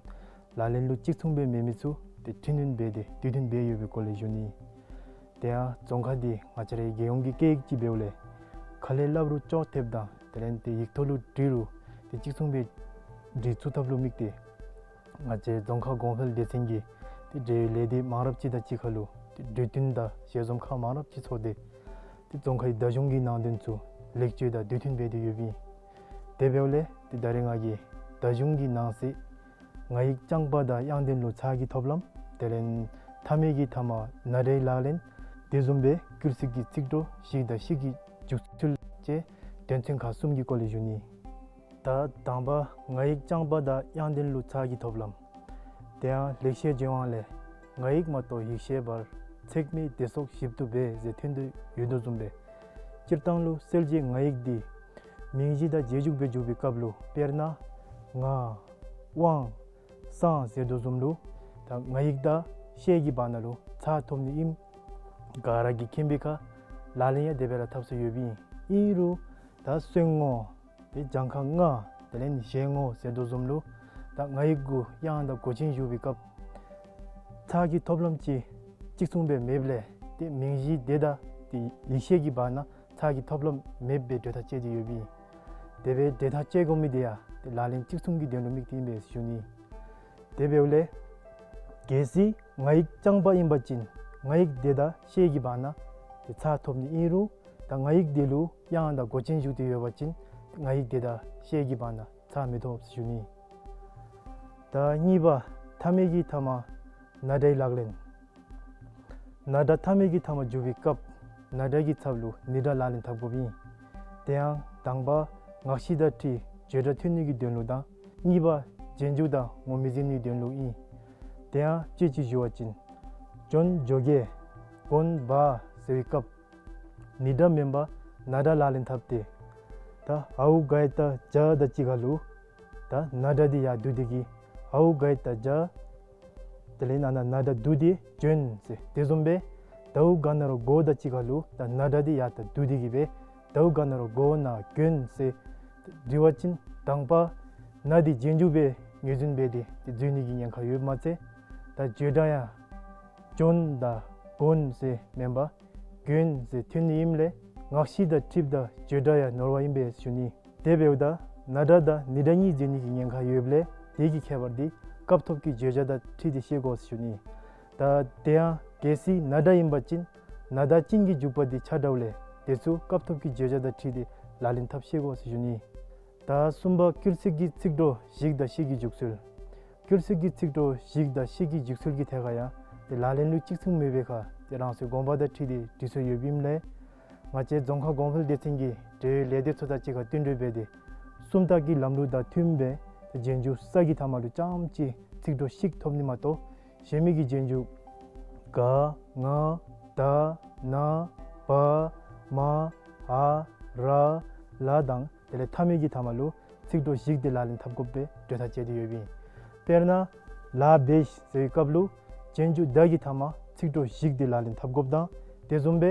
ལག་ལེན་ལུ་གཅིག་མཚུངས་སྦེ་མེད་མི་ཚུ་ཏེ་འཕྲི་སྣོན་འབད་དེ་དུས་མཐུན་འབད་ཡོད་པའི་སྐོར་ལས་ཞུ་ནི། དེ་ཡང་རྫོང་ཁ་འདི་ང་བཅས་རའི་རྒྱལ་ཡོངས་ཀྱི་སྐད་ཡིག་ཅིག་འབདཝ་ལས་ཁ་ལས་སླབ་རུང་ཅོག་འཐདཔ་དང་དེ་ལས་ཏེ་ཡིག་ཐོག་ལུ་བྲིས་རུང་ཏེ་གཅིག་མཚུངས་སྦེ་འབྲི་ཚུགས་ཐབས་ལུ་དམིགས་ཏེ་ང་བཅས་རྫོང་ཁ་གོང་འཕེལ་སྡེ་ཚན་གྱིས་ཏེ་འབྲེལ་ཡོད་ལས་སྡེ་མང་རབས་ཅིག་དང་གཅིག་ཁར་ལུ་ཏེ་གྲོས་བསྟུན་དང་ཞལ་འཛོམས་ཁག་མང་རབས་ཅིག་ཚོགས་ཏེ་ཏེ་རྫོང་ཁའི་བརྡ་གཞུང་གི་ནང་དོན་ཚུ་ལེགས་བཅོས་དང་དུས་མཐུན་འབད་དེ་ཡོདཔ་ཨིན། དེ་འབདཝ་ལས་ཏེ་ད་རེས་ང་གིས་བརྡ་གཞུང་གི་ནང་གསེས་ང་ཡིག་རྐྱང་པ་དང་དབྱངས་ལྡན་ལུ་ཚགས་ཀྱི་ཐོབ་ལམ། དེ་ལས་མཐའ་མེད་ཀྱི་མཐའ་མ་ན་སྒྲའི་ལག་ལེན། དེ་བཟུམ་སྦེ་སྐུལ་ཚིག་གི་ཚིག་གྲོགས་ཞིག་དང་ཤིག་གི་འཇུག་ཚུལ་བཅས་དོན་ཚན་ཁག་གསུམ་གྱི་སྐོར་ལས་ཞུ་ནི། ད་དང་པ་ང་ཡིག་རྐྱང་པ་དང་དབྱངས་ལྡན་ལུ་ཚགས་ཀྱི་ཐོབ་ལམ། དེ་ཡང་ལེགས་བཤད་ལྗོན་དབང་ལས། ང་ཡིག་མ་གཏོགས་ཡིག་ཤེས་པར། ཚེགས་མེད་བདེ་སོགས་ཞིབ་ཏུ་འབད། ཟེར་ཐོན་དོ་ཡོད་དོ་བཟུམ་སྦེ། སྤྱིར་བཏང་ལུ་གསལ་བྱེད་ང་ཡིག་འདི་མིང་གཞི་དང་རྗེས་འཇུག་སྦེ་འཇུག་པའི་སྐབས་ལུ་དཔེར་ན་ང་དབང་སངས་ཟེར་དོ་བཟུམ་ལུ་ད་ང་ཡིག་དང་ཤེས་ཀྱི་བར་ན་ལུ་ཚགས་ཐོབ་ནི་ཨིནམ་ག་ར་གིས་མཁྱེན་པའི་ཁར་ལག་ལེན་ཡང་དེ་སྦེ་ར་འཐབ་སྲོལ་ཡོདཔ་ཨིན། ཨིན་རུང་ད་གསོན་ངོ་ཏེ་གྱངས་ཁ་ལྔ་དེ་ལས་གཞན་ངོ་ཟེར་དོ་བཟུམ་ལུ་ད་ང་ཡིག་གུ་དབྱངས་དང་མགོ་ཅན་ཞུགས་པའི་སྐབས་ཚགས་ཀྱི་ཐོབ་ལམ་ཅིག་གཅིག་མཚུངས་སྦེ་མེདཔ་ལས་ཏེ་མིང་གཞི་དེ་དང་ཏེ་ཡིག་ཤེས་ཀྱི་བར་ན་ཚགས་ཀྱི་ཐོབ་ལམ་མེདཔ་སྦེ་འགྲོས་ཐག་བཅད་དེ་ཡོདཔ་ཨིན། དེ་སྦེ་འགྲོས་ཐག་བཅད་དགོ་མི་དེ་ཡང་ཏེ་ལག་ལེན་གཅིག་མཚུངས་ཀྱི་དོན་ལུ་དམིགས་ཏེ་ཨིན་པས་ཞུ་ནི། དེ་འབདཝ་ལས་གལ་སྲིད་ང་ཡིག་རྐྱང་པ་ཨིན་པ་ཅིན་ང་ཡིག་དེ་དང་ཤེས་ཀྱི་བར་ན་ཏེ་ཚགས་ཐོབ་ནི་ཨིན་རུང་ད་ང་ཡིག་དེ་ལུ་དབྱངས་དང་མགོ་ཅན་ཞུགས་ཏེ་ཡོད་པ་ཅིན་ང་ཡིག་དེ་དང་ཤེས་ཀྱི་བར་ན་ཚགས་མི་ཐོབ་ཞུ་ནི། ད་གཉིས་པ་མཐའ་མེད་ཀྱི་མཐའ་མ་ན་སྒྲའི་ལག་ལེན། ན་སྒྲ་མཐའ་མེད་ཀྱི་མཐའ་མ་འཇུག་པའི་སྐབས་ན་སྒྲ་གི་ཚབ་ལུ་ནི་སྒྲ་ལག་ལེན་འཐབ་དགོཔ་ཨིན། དེ་ཡང་དང་པ་ངག་བཞི་དང་འཁྲིལ་བརྗོད་སྒྲ་ཐོན་ནི་གི་དོན་ལུ་དང་གཉིས་པ་རྗེས་འཇུག་དང་ངོ་མི་འཛིན་ནི་དོན་ལུ་ཨིན། དེ་ཡང་དཔྱེ་ཅིག་ཞུ་བ་ཅིན་ཇོན་ཇོ་གེ་གོན་བ་ཟེར་བའི་སྐབས་ནི་སྒྲ་མེན་པར་ན་སྒྲ་ལག་ལེན་འཐབ་སྟེ་ད་འའུ་ག་ཡ་བཏགས་འཇ་དང་གཅིག་ཁར་ལུ་ད་ན་སྒྲ་འདི་ཡར་བསྡུ་སྟེ་གིས་འའུ་ག་ཡ་བཏགས་འཇ། དེ་ལས་ཨ་ནཱ་ན་སྒྲ་བསྡུ་སྟེ་ཇོན་ཟེར། དེ་བཟུམ་སྦེ་དའུ་ག་ན་རོ་གོ་དང་གཅིག་ཁར་ལུ་ད་ན་སྒྲ་འདི་ཡར་ད་བསྡུ་སྟེ་གིས་སྦེ་དའུ་ག་ན་རོ་གོ་ན་གོན་ཟེར། འབྲི་བ་ཅིན་དང་པ་ན་འདི་རྗེས་འཇུག་སྦེ་ངོས་འཛིན་འབད་དེ་ཏེ་འཛུལ་ནི་གི་ཉེན་ཁ་ཡོདཔ་མ་ཚད་ད་བརྗོད་སྒྲ་ཡང་ཇོན་དང་གོན་ཟེར་མེན་པར་གོན་ཟེར་ཐོན་ནི་ཨིནམ་ལས་ངག་བཞི་དང་འཁྲིལཝ་ད་བརྗོད་སྒྲ་ཡང་ནོར་བ་ཨིན་པས་ཞུ་ནི། དེ་འབདཝ་ད་ན་སྒྲ་དང་ནི་སྒྲ་གཉིས་འཛོལ་ནི་གི་ཉེན་ཁ་ཡོདཔ་ལས་དེ་གི་ཁྱད་པར་འདི་སྐབས་ཐོབ་ཀྱི་བརྗོད་བྱ་དང་འཁྲིལ་ཏེ་ཤེས་དགོ་ཞུ་ནི། ད་དེ་ཡང་གལ་སྲིད་ན་སྒྲ་ཨིན་པ་ཅིན་ན་དང་ཅིན་གྱི་འཇུག་པ་འདི་ཆ་འདྲཝ་ལས་དེ་ཚུ་སྐབས་ཐོབ་ཀྱི་བརྗོད་བྱ་དང་འཁྲིལ་ཏེ་ལག་ལེན་འཐབ་ཤེས་དགོ་ཞུ་ནི། ད་གསུམ་པ་སྐུལ་ཚིག་གི་ཚིག་གྲོགས་ཞིག་དང་ཤིག་གི་འཇུག་ཚུལ། སྐུལ་ཚིག་གི་ཚིག་གྲོགས་ཞིག་དང་ཤིག་གི་འཇུག་ཚུལ་གྱི་ཐད་ཁར་ཡང་ཏེ་ལག་ལེན་ལུ་གཅིག་མཚུངས་མེད་པའི་ཁར་ཏེ་རང་སོའི་དགོངས་པ་དང་འཁྲིལ་ཏེ་འབྲི་སྲོལ་ཡོདཔ་ཨིནམ་ལས་ང་བཅས་རྫོང་ཁ་གོང་འཕེལ་སྡེ་ཚན་གྱིས་འབྲེལ་ཡོད་ལས་སྡེ་ཚུ་དང་གཅིག་ཁར་བསྟུན་གྲོས་འབད་དེ་སུམ་རྟགས་ཀྱི་ལམ་ལུགས་དང་མཐུནམ་སྦེ་ཏེ་རྗེས་འཇུག་ས་གི་མཐའ་མ་ལུ་རྐྱངམ་གཅིག་ཚིག་གྲོགས་ཤིག་ཐོབ་ནི་མ་གཏོགས་གཞན་མི་གི་རྗེས་འཇུག་ག་ང་ད་ན་བ་མ་འ་ར་ལ་དང་དེ་ལས་མཐའ་མེད་ཀྱི་མཐའ་མ་ལུ་ཚིག་གྲོགས་ཞིག་འདི་ལག་ལེན་འཐབ་དགོཔ་སྦེ་འགྲེལ་བརྡ་བཅད་དེ་ཡོདཔ་ཨིན། དཔེར་ན་ལ་བེ་ཤ་ཟེར་བའི་སྐབས་ལུ་རྗེས་འཇུག་ད་གི་མཐའ་མ་ཚིག་གྲོགས་ཞིག་འདི་ལག་ལེན་འཐབ་དགོཔ་དང་དེ་བཟུམ་སྦེ་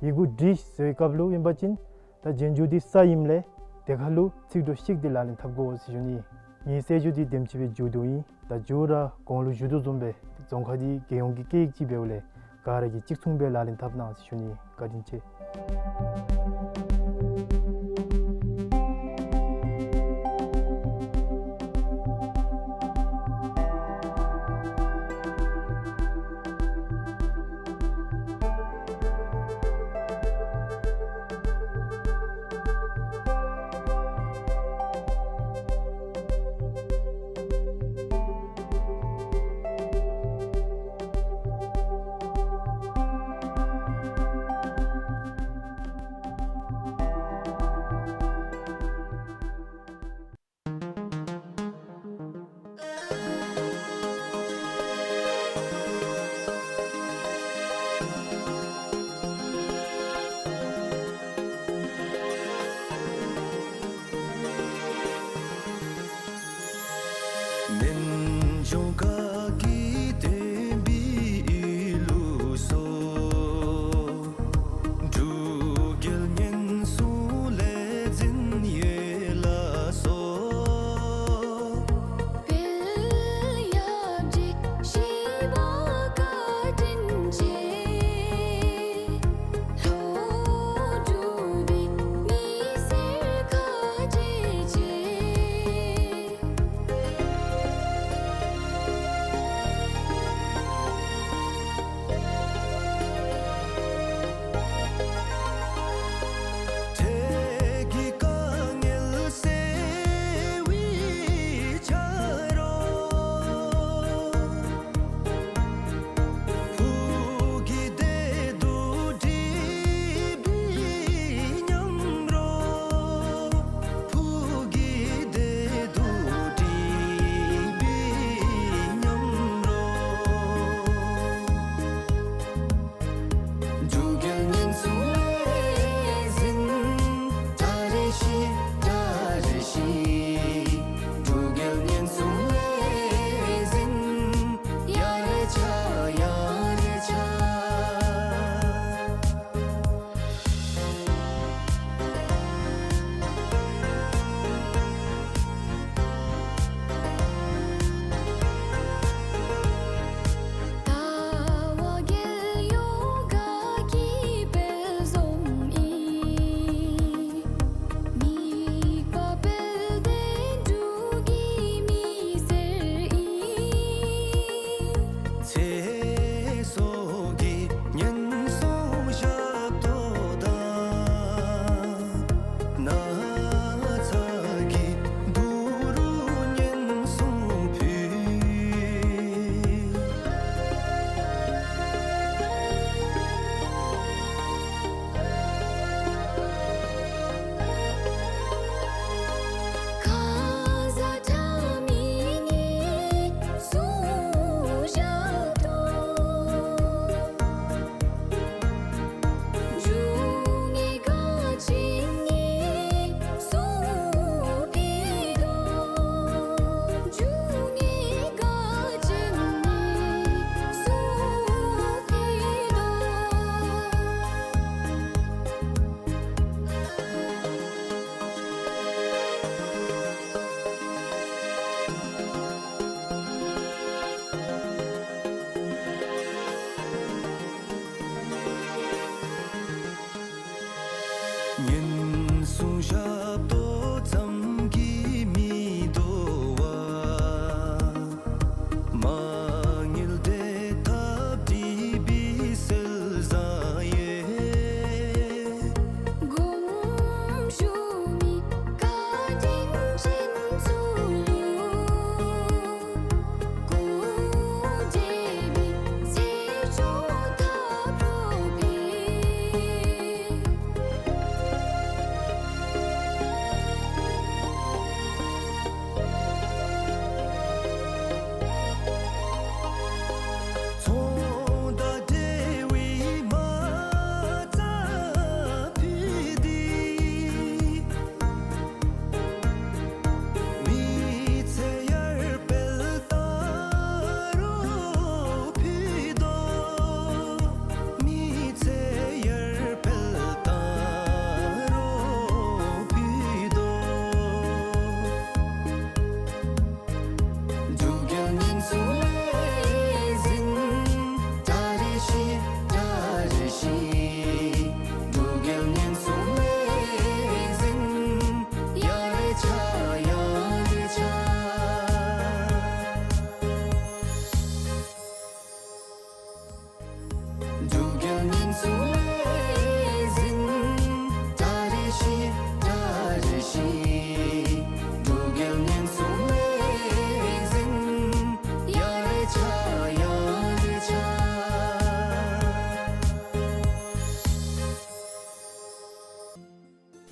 ཡི་གུ་བྲིས་ཟེར་བའི་སྐབས་ལུ་ཨིན་པ་ཅིན་ད་རྗེས་འཇུག་འདི་ས་ཨིནམ་ལས་དེ་ཁར་ལུ་ཚིག་གྲོགས་ཤིག་འདི་ལག་ལེན་འཐབ་དགོ་ཟེར་ཞུ་ནི། ངེའི་གསལ་བརྗོད་འདི་དེམ་ཅིག་སྦེ་མཇུག་བསྡུཝ་ཨིན། ད་མཇུག་ར་གོང་ལུ་ཞུ་དོ་བཟུམ་སྦེ་རྫོང་ཁ་འདི་རྒྱལ་ཡོངས་ཀྱི་སྐད་ཡིག་ཅིག་འབདཝ་ལས་ག་ར་གིས་གཅིག་མཚུངས་སྦེ་ལག་ལེན་འཐབ་གནང་ཟེར་ཞུ་ནི། བཀའ་དྲིན་ཆེ། རྣལ་འབྱོར་བཀའ་བརྒྱད་སྟོན་པའི་ཡུལ་ལུ་སོགས། འབྲུག་རྒྱལ་སྙན་གསུང་ལས་འཛིན་ཡོད་ལ་སོགས། དཔལ་ཡབ་རྗེ་ཞི་བ་བཀའ་དྲིན་ཅན། ལྷོ་འབྲུག་པའི་ཉི་ཟེར་ཁ་འབྱེད་ཅན།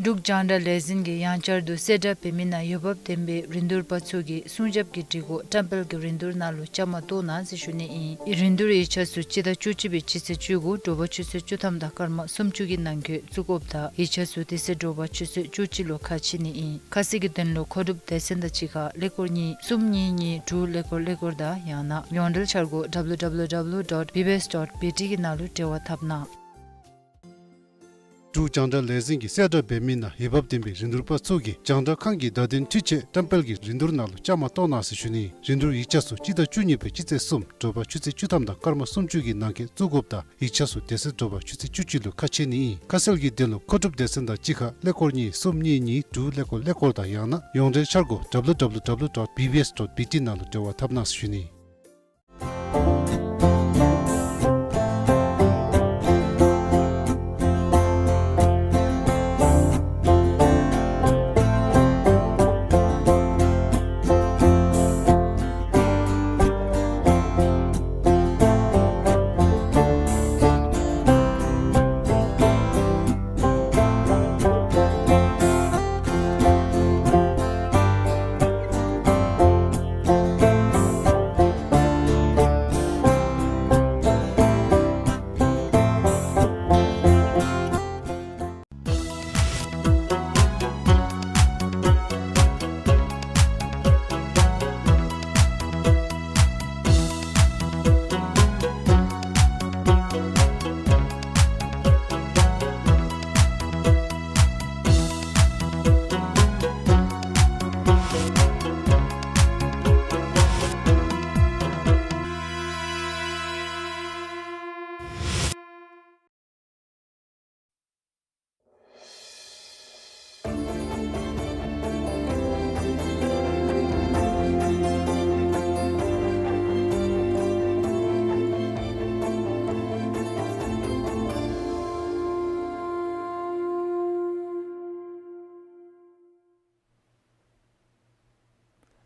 འབྲུག་རྒྱང་བསྒྲགས་ལས་འཛིན་གྱིས་ཡང་བསྐྱར་དུ་གསལ་བསྒྲགས་འབད་མི་ནང་འོས་འབབ་ལྡན་པའི་རིན་བསྡུར་པ་ཚུ་གིས་སྲུང་སྐྱོབ་ཀྱི་སྒྲིག་གོ་བཀྲམ་སྤེལ་གྱི་རིན་བསྡུར་ནང་ལུ་བཅའ་མར་གཏོགས་གནང་ཟེར་ཞུ་ནི་ཨིན། རིན་བསྡུར་ཡིག་ཆ་ཚུ་སྤྱི་ཟླ་བཅུ་གཅིག་པའི་སྤྱི་ཚེས་བཅུ་དགུ་དྲོ་པ་ཆུ་ཚོད་བཅུ་ཐམ་དང་སྐར་མ་སུམ་ཅུ་གི་ནང་འཁོད་བཙུགས་དགོཔ་དང་ཡིག་ཆ་ཚུ་དེ་ཚེ་དྲོ་པ་ཆུ་ཚོད་བཅུ་གཅིག་ལུ་ཁ་ཕྱེ་ནི་ཨིན། ཁ་གསལ་གྱི་དོན་ལུ་མཁོ་སྒྲུབ་སྡེ་ཚན་དང་གཅིག་ཁར་ཀླད་ཀོར་གཉིས་གསུམ་གཉིས་གཉིས་དྲུག་ཀླད་ཀོར་ཀླད་ཀོར་དང་ཡང་ན་ཡོངས་འབྲེལ་འཆར་སྒོ་W W W dot B B S dot B T གི་ནང་ལུ་འབྲེལ་བ་འཐབ་གནང་། འབྲུག་རྒྱང་བསྒྲགས་ལས་འཛིན་གྱིས་གསལ་བསྒྲགས་འབད་མི་ནང་འོས་འབབ་ལྡན་པའི་རིན་བསྡུར་པ་ཚུ་གིས་རྒྱང་བསྒྲགས་ཁང་གི་བརྡ་དོན་འཕྲུལ་ཆས་བཀྲམ་སྤེལ་གྱི་རིན་བསྡུར་ནང་ལུ་བཅའ་མར་གཏོགས་གནང་ཟེར་ཞུ་ནི། རིན་བསྡུར་ཡིག་ཆ་ཚུ་སྤྱི་ཟླ་བཅུ་གཉིས་པའི་སྤྱི་ཚེས་གསུམ་དྲོ་པ་ཆུ་ཚོད་བཅུ་ཐམ་དང་སྐར་མ་སུམ་ཅུ་གི་ནང་འཁོད་བཙུགས་དགོཔ་དང་ཡིག་ཆ་ཚུ་དེ་ཚེ་དྲོ་པ་ཆུ་ཚོད་བཅུ་གཅིག་ལུ་ཁ་ཕྱེ་ནི་ཨིན། ཁ་གསལ་གྱི་དོན་ལུ་མཁོ་སྒྲུབ་སྡེ་ཚན་དང་གཅིག་ཁར་ཀླད་ཀོར་གཉིས་གསུམ་གཉིས་གཉིས་དྲུག་ཀླད་ཀོར་ཀླད་ཀོར་དང་ཡང་ན་ཡོངས་འབྲེལ་འཆར་སྒོ W W W dot B B S dot B T ནང་ལུ་འབྲེལ་བ་འཐབ་གནང་ཟེར་ཞུ་ནི།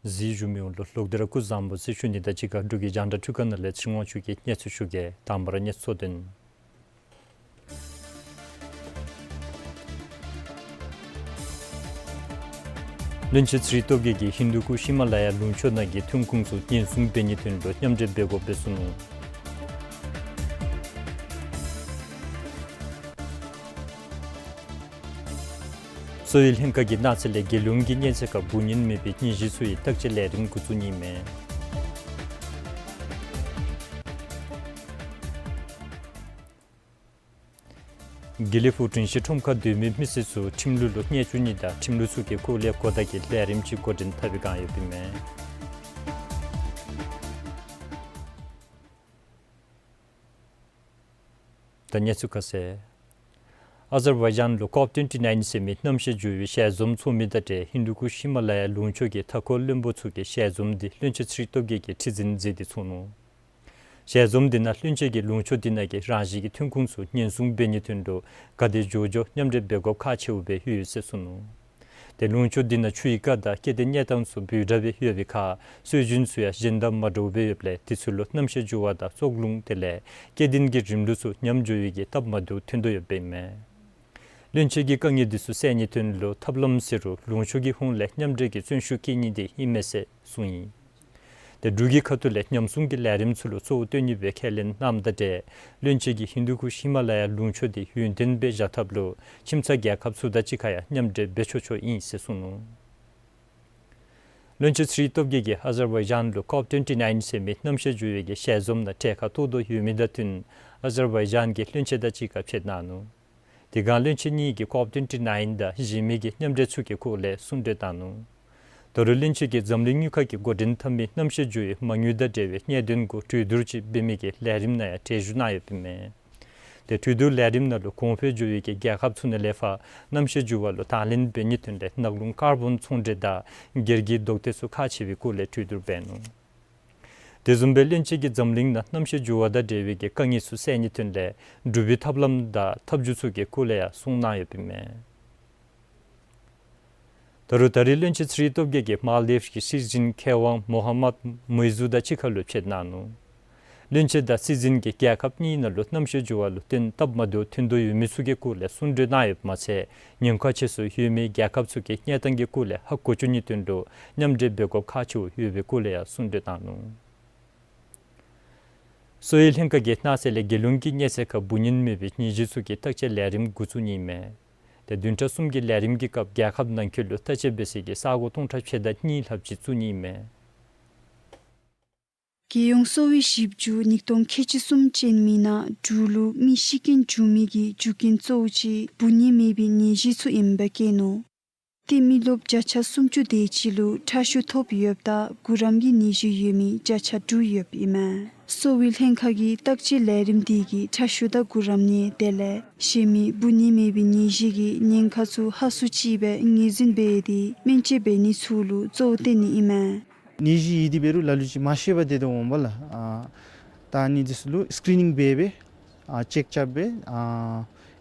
གཟིགས་བཞུགས་མི་ཡོངས་ལུ་ལོག་སྟེ་ར་སྐུ་གཟུགས་བཟང་པོ་ཟེར་ཞུ་ནི་དང་གཅིག་ཁར་འབྲུག་གི་རྒྱང་བསྒྲགས་འཕྲུལ་ཁང་ནང་ལས་ཚེ་རིང་དབང་ཕྱུག་གིས་གནས་ཚུལ་ཞུ་གེ། དང་པ་ར་གནས་ཚུལ་གཙོ་དོན། བློན་ཆེན་ཚེ་རིང་སྟོབས་རྒྱས་ཀྱིས་ཧིན་དུ་ཀུཤ་ཧི་མ་ལ་ཡ་ལུང་ཕྱོགས་ནང་གི་ཐོན་ཁུངས་ཚུ་ཉེན་སྲུང་འབད་ནིའི་དོན་ལུ་མཉམ་འབྲེལ་འབད་དགོཔ་སྦེ་གསུངས་ནུག། གསོ་བའི་ལྷན་ཁག་གིས་གནངས་ཚེ་ལས་རྒྱལ་ཡོངས་ཀྱི་གཉན་ཚད་ཁར་འབུ་ཉེན་མེད་པའི་གཉེན་གཞི་ཚུ་ཡི་བརྟག་དཔྱད་ལས་རིམ་འགོ་བཙུགས་ནི་མས། དགེ་ལེགས་ཕུག་དྲུང་ཆེན་ཁྲོམ་ཁར་སྡོད་མི་མི་སེར་ཚུ་ཁྲིམས་ལུགས་ལུ་གནས་བཅུག་ནི་དང་ཁྲིམས་ལུགས་ཚུ་གི་སྐོར་ལས་གོ་བརྡ་གི་ལས་རིམ་ཅིག་འགོ་འདྲེན་འཐབ་པའི་བསྒང་ཡོདཔ་ཨིན་མས། ད་གནས་ཚུལ་ཁ་གསལ། ཨ་ཛར་བྷའི་ཇཱན་ལུ་ཀོབ་ཊུན་ཊི་ནའིན་ཟེར་མི་གནམ་གཤིས་འགྱུར་བའི་ཞལ་འཛོམས་ཚོགས་མི་དང་འབྲེལ་ཧིན་དུ་ཀུཤ་ཧི་མ་ལ་ཡ་ལུང་ཕྱོགས་ཀྱི་མཐའ་འཁོར་བློན་པོ་ཚུ་གིས་ཞལ་འཛོམས་འདི་བློན་ཆེན་ཚེ་རིང་སྟོབས་རྒྱས་ཀྱིས་ཁྲི་འཛིན་མཛད་དེ་ཚོགས་ནུག། ཞལ་འཛོམས་འདི་ནང་བློན་ཆེན་གྱིས་ལུང་ཕྱོགས་འདི་ནང་གི་རང་བཞིན་གྱི་ཐོན་ཁུངས་ཚུ་ཉེན་སྲུང་འབད་ནིའི་དོན་ལུ་ག་དེ་མགྱོགས་མགྱོགས་མཉམ་འབྲེལ་འབད་དགོཔ་ཁག་ཆེཝ་སྦེ་ཡོད་ཟེར་གསུངས་ནུག། ཏེ་ལུང་ཕྱོགས་འདི་ནང་ཆུའི་རྐ་དང་སྐྱེ་ལྡན་གནས་སྟངས་ཚུ་འབོལ་དྲགས་སྦེ་ཡོད་པའི་ཁར་སྲོལ་རྒྱུན་ཚུ་ཡང་གཞན་དང་མ་འདྲཝ་སྦེ་ཡོདཔ་ལས་དེ་ཚུ་ལུ་གནམ་གཤིས་འགྱུར་བ་དང་བཙོག་རླུང་དེ་ལས་སྐྱེ་ལྡན་གྱི་རིམ་ལུགས་ཚུ་ཉམས་འགྱོ་བའི་གི་སྟབས་མ་བདེཝ་ཐོན་དོ་ཡོདཔ་ཨིན་མས། བློན་ཆེན་གྱིས་དཀའ་ངལ་འདི་ཚུ་སེལ་ནིའི་དོན་ལུ་ཐབས་ལམ་ཟེར་རུང་ལུང་ཕྱོགས་ཀྱི་ཧོངས་ལས་མཉམ་འབྲེལ་གྱི་བརྩོན་ཤུགས་བསྐྱེད་ནི་འདི་ཨིན་མས་ཟེར་གསུངས་ཡི། ཏེ་འབྲུག་གི་ཁ་ཐུག་ལས་ཉམས་སྲུང་གི་ལས་རིམ་ཚུ་ལུ་གཙོ་བོ་བཏོན་ནི་སྦེ་ཁས་ལེན་གནངམ་དང་འབྲེལ་བློན་ཆེན་གྱིས་ཧིན་དུ་ཀུཤ་ཧི་མ་ལ་ཡ་ལུང་ཕྱོགས་འདི་ཡུན་བརྟན་སྦེ་བཞག་ཐབས་ལུ་ཁྱིམ་ཚང་རྒྱལ་ཁབ་ཚུ་དང་གཅིག་ཁར་ཡང་མཉམ་འབྲེལ་འབད་ཆོག་ཆོག་ཨིན་ཟེར་གསུངས་ནུག། བློན་ཆེན་ཚེ་རིང་སྟོབས་རྒྱས་ཀྱིས་ཨ་ཛར་བྷའི་ཇཱན་ལུ་ཀོབ་ཊུན་ཊི་ནའིན་ཟེར་མི་གནམ་གཤིས་འགྱུར་བའི་གི་ཞལ་འཛོམས་ནང་གྲལ་ཁར་གཏོགས་དོ་ཡོད་མི་དང་བསྟུན་ཨ་ཛར་བྷའི་ཇཱན་གྱི་བློན་ཆེན་དང་གཅིག་ཁར་ཕྱད་གནང་ནུག། དེ་སྒང་བློན་ཆེན་གཉིས་ཀྱིས་ཀོབ་ཊུན་ཊི་ནའིན་དང་གཞན་མི་གི་མཉམ་འབྲེལ་ཚུ་གི་སྐོར་ལས་གསུང་གྲོས་བཏང་ནུག། ད་རུང་བློན་ཆེན་གྱིས་འཛམ་གླིང་དངུལ་ཁང་གིས་འགོ་འདྲེན་འཐབ་མི་གནམ་གཤིས་འགྱུར་བའི་མ་དངུལ་དང་འབྲེལ་བའི་གནད་དོན་གུ་གྲོས་བསྡུར་ཅིག་འབད་མི་གི་ལས་རིམ་ནང་ཡང་གྲལ་བཞུགས་གནང་ཡོདཔ་ཨིན་མས། ཏེ་གྲོས་བསྡུར་ལས་རིམ་ནང་ལུ་གོང་འཕེལ་འགྱོ་བའི་གི་རྒྱལ་ཁབ་ཚུ་ནང་ལས་ཕར་གནམ་གཤིས་འགྱུར་བ་ལུ་དང་ལེན་འབད་ནིའི་དོན་ལས་ནག་རླུང་ཀར་བོན་ཚོང་འབྲེལ་དང་སྒེར་གྱི་རྡོག་ཐེ་ཚུ་ཁག་ཆེ་བའི་སྐོར་ལས་གྲོས་བསྡུར་འབད་ནུག། དེ་བཟུམ་སྦེ་བློན་ཆེན་གྱིས་འཛམ་གླིང་ནང་གནམ་གཤིས་འགྱུར་བ་དང་འབྲེལ་བའི་གི་དཀའ་ངལ་ཚུ་སེལ་ནིའི་དོན་ལས་སྒྲུབ་པའི་ཐབས་ལམ་དང་ཐབས་བྱུས་ཚུ་གི་སྐོར་ལས་ཡང་གསུང་གནང་ཡོདཔ་ཨིན་མས། ད་རུང་ད་རེས་བློན་ཆེན་ཚེ་རིང་སྟོབས་རྒྱས་ཀྱིས་མཱལ་དིབ་ཀྱི་སྲིད་འཛིན་མཁས་དབང་མོ་ཧམ་མད་མོའི་ཛུ་དང་གཅིག་ཁར་ལུ་ཕྱད་གནང་ནུག། བློན་ཆེན་དང་སྲིད་འཛིན་གྱིས་རྒྱལ་ཁབ་གཉིས་ནང་ལུ་གནམ་གཤིས་འགྱུར་བ་ལུ་བརྟེན་སྟབས་མ་བདེཝ་ཐོན་དོ་ཡོད་མི་ཚུ་གི་སྐོར་ལས་གསུང་གྲོས་གནང་ཡོདཔ་མ་ཚད་ཉེན་ཁ་ཆེ་སུ་ཡོད་མི་རྒྱལ་ཁབ་ཚུ་གི་གནས་སྟངས་ཀྱི་སྐོར་ལས་ཧ་གོ་བཅུག་ནིའི་དོན་ལུ་མཉམ་འབྲེལ་འབད་དགོཔ་ཁག་ཆེཝ་ཡོད་པའི་སྐོར་ལས་ཡང་གསུང་གྲོས་གནང་ནུག། གསོ་བའི་ལྷན་ཁག་གིས་གནངས་ཚེ་ལས་རྒྱལ་ཡོངས་ཀྱི་གནས་ཚད་ཁར་འབུ་ཉེན་མེད་པའི་ནད་གཞི་ཚུ་གི་བརྟག་དཔྱད་ལས་རིམ་འགོ་བཙུགས་ནི་ཨིན་མས། ཏེ་བདུན་ཕྲག་གསུམ་གྱི་ལས་རིམ་གྱི་སྐབས་རྒྱལ་ཁབ་ནང་འཁོད་ལུ་བརྟག་དཔྱད་འབད་སའི་ས་གོ་སྟོང་ཕྲག་ཕྱེད་དང་གཉིས་ལྷགཔ་ཅིག་བཙུགས་ནི་ཨིན་མས། རྒྱལ་ཡོངས་གསོ་བའི་ཞིབ་འཇུག་ཉིས་སྟོང་ཁལ་གཅིག་གསུམ་ཅན་མི་ནང་འབྲུག་ལུ་མི་ཤི་རྐྱེན་བྱུང་མི་གི་རྒྱུ་རྐྱེན་གཙོ་བོ་ཅིག་འབུ་ཉེན་མེད་པའི་ནད་གཞི་ཚུ་ཨིནམ་སྦེ་བཀོད་ནུག། ཏེ་མི་རློབས་བརྒྱ་ཆ་སུམ་ཅུ་དེ་ཅིག་ལུ་ཁྲག་ཤུགས་ཐོབ་ཡོདཔ་ད་གུ་རམ་གྱི་ནད་གཞི་ཡོད་མི་བརྒྱ་ཆ་དྲུག་ཡོདཔ་ཨིན་མས། གསོ་བའི་ལྷན་ཁག་གི་བརྟག་དཔྱད་ལས་རིམ་དེ་གིས་ཁྲག་ཤུགས་དང་གུ་རམ་ནད་དེ་ལས་གཞན་མི་འབུ་ཉེན་མེད་པའི་ནད་གཞི་གི་ཉེན་ཁ་ཚུ་ཧ་སུ་ཅིག་སྦེ་ངོས་འཛིན་འབད་དེ་སྨན་བཅོས་འབད་ནི་ཚུ་ལུ་གཙོ་བོ་བཏོན་ནི་ཨིན་མས། ནད་གཞི་ཡོད་དེ་འབད་རུང་ལ་ལུ་ཅིག་མ་ཤེས་པར་སྡོད་དོ་འོང་པ་ལགས། ཨ་ད་ཨ་ནི་འདི་ཚུ་ལུ་སི་ཀི་རི་ནིང་འབད་སྦེ་ཨ་ཅེཀ་རྐྱབ་སྦེ་ཨ་